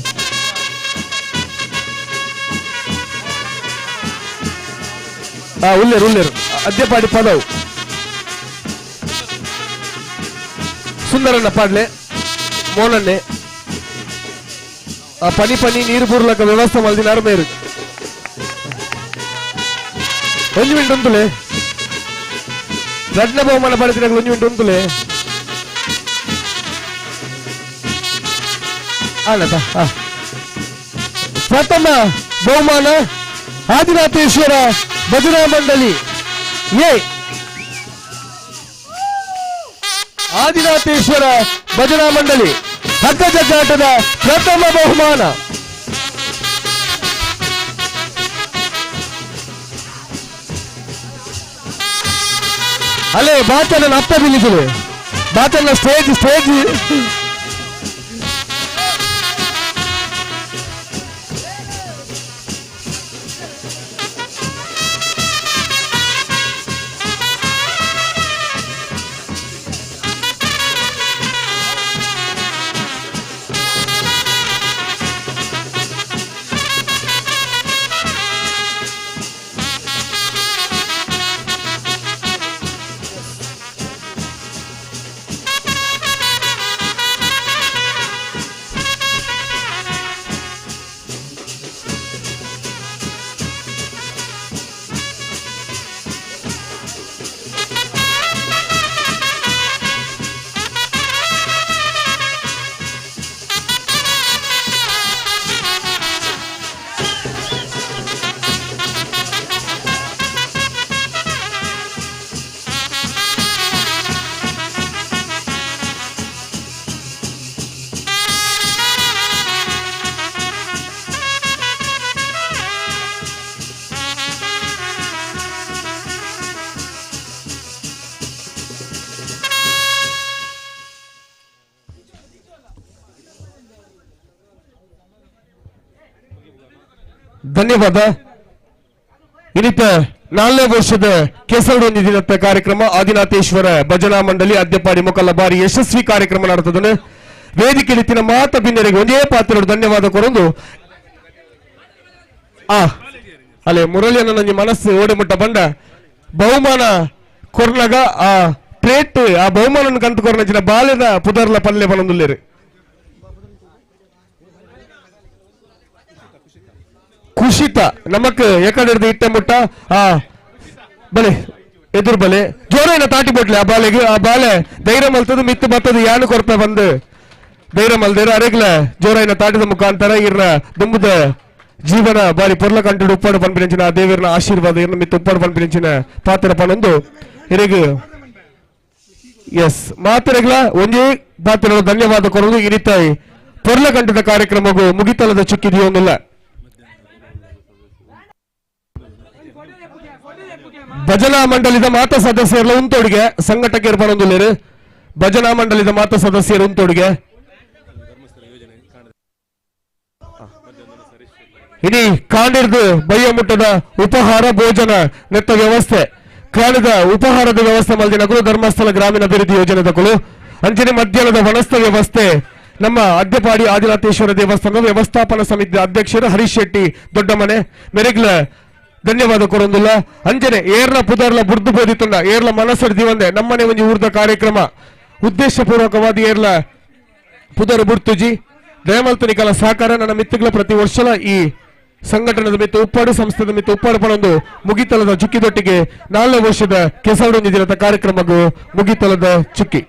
ಉಲ್ಲೇರು ಉಲ್ಲೇರು ಅಜ್ಜಪಾಡಿ ಪದವು ಸುಂದರಣ್ಣ ಪಾಡ್ಲೆ ಮೋನನ್ನೆ ಆ ಪನಿ ಪನಿ ನೀರು ಬೂರ್ಲಕ ವ್ಯವಸ್ಥೆ ಮಲ್ದಿನಾರು ಮೇರು ಒಂಜು ಮಿನಿಟ್ ಉಂತುಲೆ ರಡ್ನ ಬಹುಮಾನ ಪಡೆದಿನ ಒಂಜು ಮಿನಿಟ್ ಉಂತುಲೆ ಅಲ್ಲಪ್ಪ. ಪ್ರಥಮ ಬಹುಮಾನ ಆದಿನಾಥೇಶ್ವರ ಭಜನಾ ಮಂಡಳಿ ಎ ಆದಿನಾಥೇಶ್ವರ ಭಜನಾ ಮಂಡಳಿ ಹಗ್ಗಜಗ್ಗಾಟದ ಪ್ರಥಮ ಬಹುಮಾನ. ಅಲ್ಲೇ ಬಾಚನ ಅಪ್ಪ ಬಿಲ್ಲಿಸಿದೆ ಬಾಚನ ಸ್ಟೇಜ್ ಸ್ಟೇಜ್ ಧನ್ಯವಾದ. ಇನ್ನಿತ 4ನೇ ವರ್ಷದ ಕೆಸರು ದಿನದ ಕಾರ್ಯಕ್ರಮ ಆದಿನಾಥೇಶ್ವರ ಭಜನಾ ಮಂಡಳಿ ಅದ್ಯಪಾಡಿ ಮೊಕಲ ಬಾರಿ ಯಶಸ್ವಿ ಕಾರ್ಯಕ್ರಮ ನಡೆತದನ್ನು ವೇದಿಕೆ ರೀತಿಯ ಮಾತ ಬಿನ್ನರಿಗೆ ಒಂದೇ ಪಾತ್ರರು ಧನ್ಯವಾದ ಕೊರೊಂದು ಅಲ್ಲೇ ಮುರಳಿಯನ್ನ ನನ್ನ ಮನಸ್ಸು ಓಡಿಮುಟ್ಟ ಬಂಡ ಬಹುಮಾನ ಕೊರ್ನಗ ಆ ಪ್ಲೇಟ್ ಆ ಬಹುಮಾನ ಕಂತು ಕೊರ್ನಂಚಿನ ಬಾಲ್ಯದ ಪುದರ್ಲ ಪಲ್ಲೆ ಬನೊಂದುಲ್ಲೇರು ಕುಶಿತ ನಮಕ್ ಎಕಡೆ ಇಟ್ಟ ಮುಟ್ಟ ಆ ಬಲೆ ಎದುರು ಬಲೆ ಜೋರೇನ ತಾಟಿ ಬೊಟ್ಲೆ ಆ ಬಾಲೆಗೆ ಆ ಬಾಲೆ ಧೈರ್ಯ ಮಲ್ತದ ಮಿತ್ತು ಬತ್ತದ ಯಾನು ಕೊರ್ಪೆ ಬಂದು ಧೈರ್ಯ ಮಲ್ದೇರು ಅರೆಗ್ಲ ಜೋರೈನ ತಾಟಿದ ಮುಖಾಂತರ ಇರ್ನ ದುಂಬುದ ಜೀವನ ಬಾರಿ ಪೊರ್ಲ ಕಂಟು ಉಪ್ಪಾಡು ಪನ್ಪಿನಂಚಿನ ಆ ದೇವರನ ಆಶೀರ್ವಾದ ಇರ್ನ ಮಿತ್ತು ಉಪ್ಪಾಡು ಪನ್ಪಿನಂಚಿನ ಪಾತ್ರ ಪನೊಂದು ಇರೆಗ್ ಎಸ್ ಮಾತಿರಗ್ಲ ಒಂಜೇ ಪಾತ್ರ ಧನ್ಯವಾದ ಕೊರದು ಈ ರೀತಿ ಪೊರ್ಲ ಕಂಠದ ಕಾರ್ಯಕ್ರಮಗೂ ಮುಗಿತಲದ ಚುಕ್ಕಿದೆಯೊಂದಿಲ್ಲ. ಭಜನಾ ಮಂಡಳಿದ ಮಾತಾ ಸದಸ್ಯರ ಉಂತೋಡಿಗೆ ಸಂಘಟಕರು ಬರೋದಿಲ್ಲ. ಭಜನಾ ಮಂಡಳಿದ ಮಾತಾ ಸದಸ್ಯರು ಉಂತೋಡಿಗೆ. ಇಡೀ ಕಾಂಡಿರ್ದು ಬಯ್ಯ ಮುಟ್ಟದ ಉಪಹಾರ ಭೋಜನ ನೆತ್ತ ವ್ಯವಸ್ಥೆ, ಕಾಣದ ಉಪಹಾರದ ವ್ಯವಸ್ಥೆ ಮಲ್ದಿನಕುಲು ಧರ್ಮಸ್ಥಳ ಗ್ರಾಮೀಣ ಅಭಿವೃದ್ಧಿ ಯೋಜನೆದಕುಲು. ಅಂಚನೆ ಮಧ್ಯಾಹ್ನದ ವನಸ್ಥ ವ್ಯವಸ್ಥೆ ನಮ್ಮ ಅದ್ಯಪಾಡಿ ಆದಿನಾಥೇಶ್ವರ ದೇವಸ್ಥಾನದ ವ್ಯವಸ್ಥಾಪನಾ ಸಮಿತಿ ಅಧ್ಯಕ್ಷರು ಹರೀಶ್ ಶೆಟ್ಟಿ ದೊಡ್ಡಮನೆ ಮೆರೆಗ್ಲ ಧನ್ಯವಾದ ಕೊರೊಂದುಲ್ಲ. ಅಂಚನೆ ಏರ್ಲ ಪುದರ್ಲ ಬುರ್ದು ಬೋದಿತ್ತುಂಡ ಏರ್ಲ ಮನಸ್ಸರ್ ದಿವಂದೆ ನಮ್ಮನೆ ಒಂಜಿ ಊರ್ದ ಕಾರ್ಯಕ್ರಮ ಉದ್ದೇಶಪೂರ್ವಕವಾದ ಏರ್ಲ ಪುದರ್ ಬುಡ್ತುಜಿ. ದಯಮಲ್ತು ಸಹಕಾರ ನನ್ನ ಮಿತ್ತುಗಳ ಪ್ರತಿ ವರ್ಷಲ ಈ ಸಂಘಟನೆದ ಮಿತ್ತು ಉಪ್ಪಾಡು ಸಂಸ್ಥೆದ ಮಿತ್ತು ಉಪ್ಪಾಡು ಪಣೊಂದು ಮುಗಿತಲದ ಚುಕ್ಕಿದೊಟ್ಟಿಗೆ 4 ವರ್ಷದ ಕೆಸರಡೊಂಜಿ ದಿನದ ಕಾರ್ಯಕ್ರಮಗೂ ಮುಗಿತಲದ ಚುಕ್ಕಿ.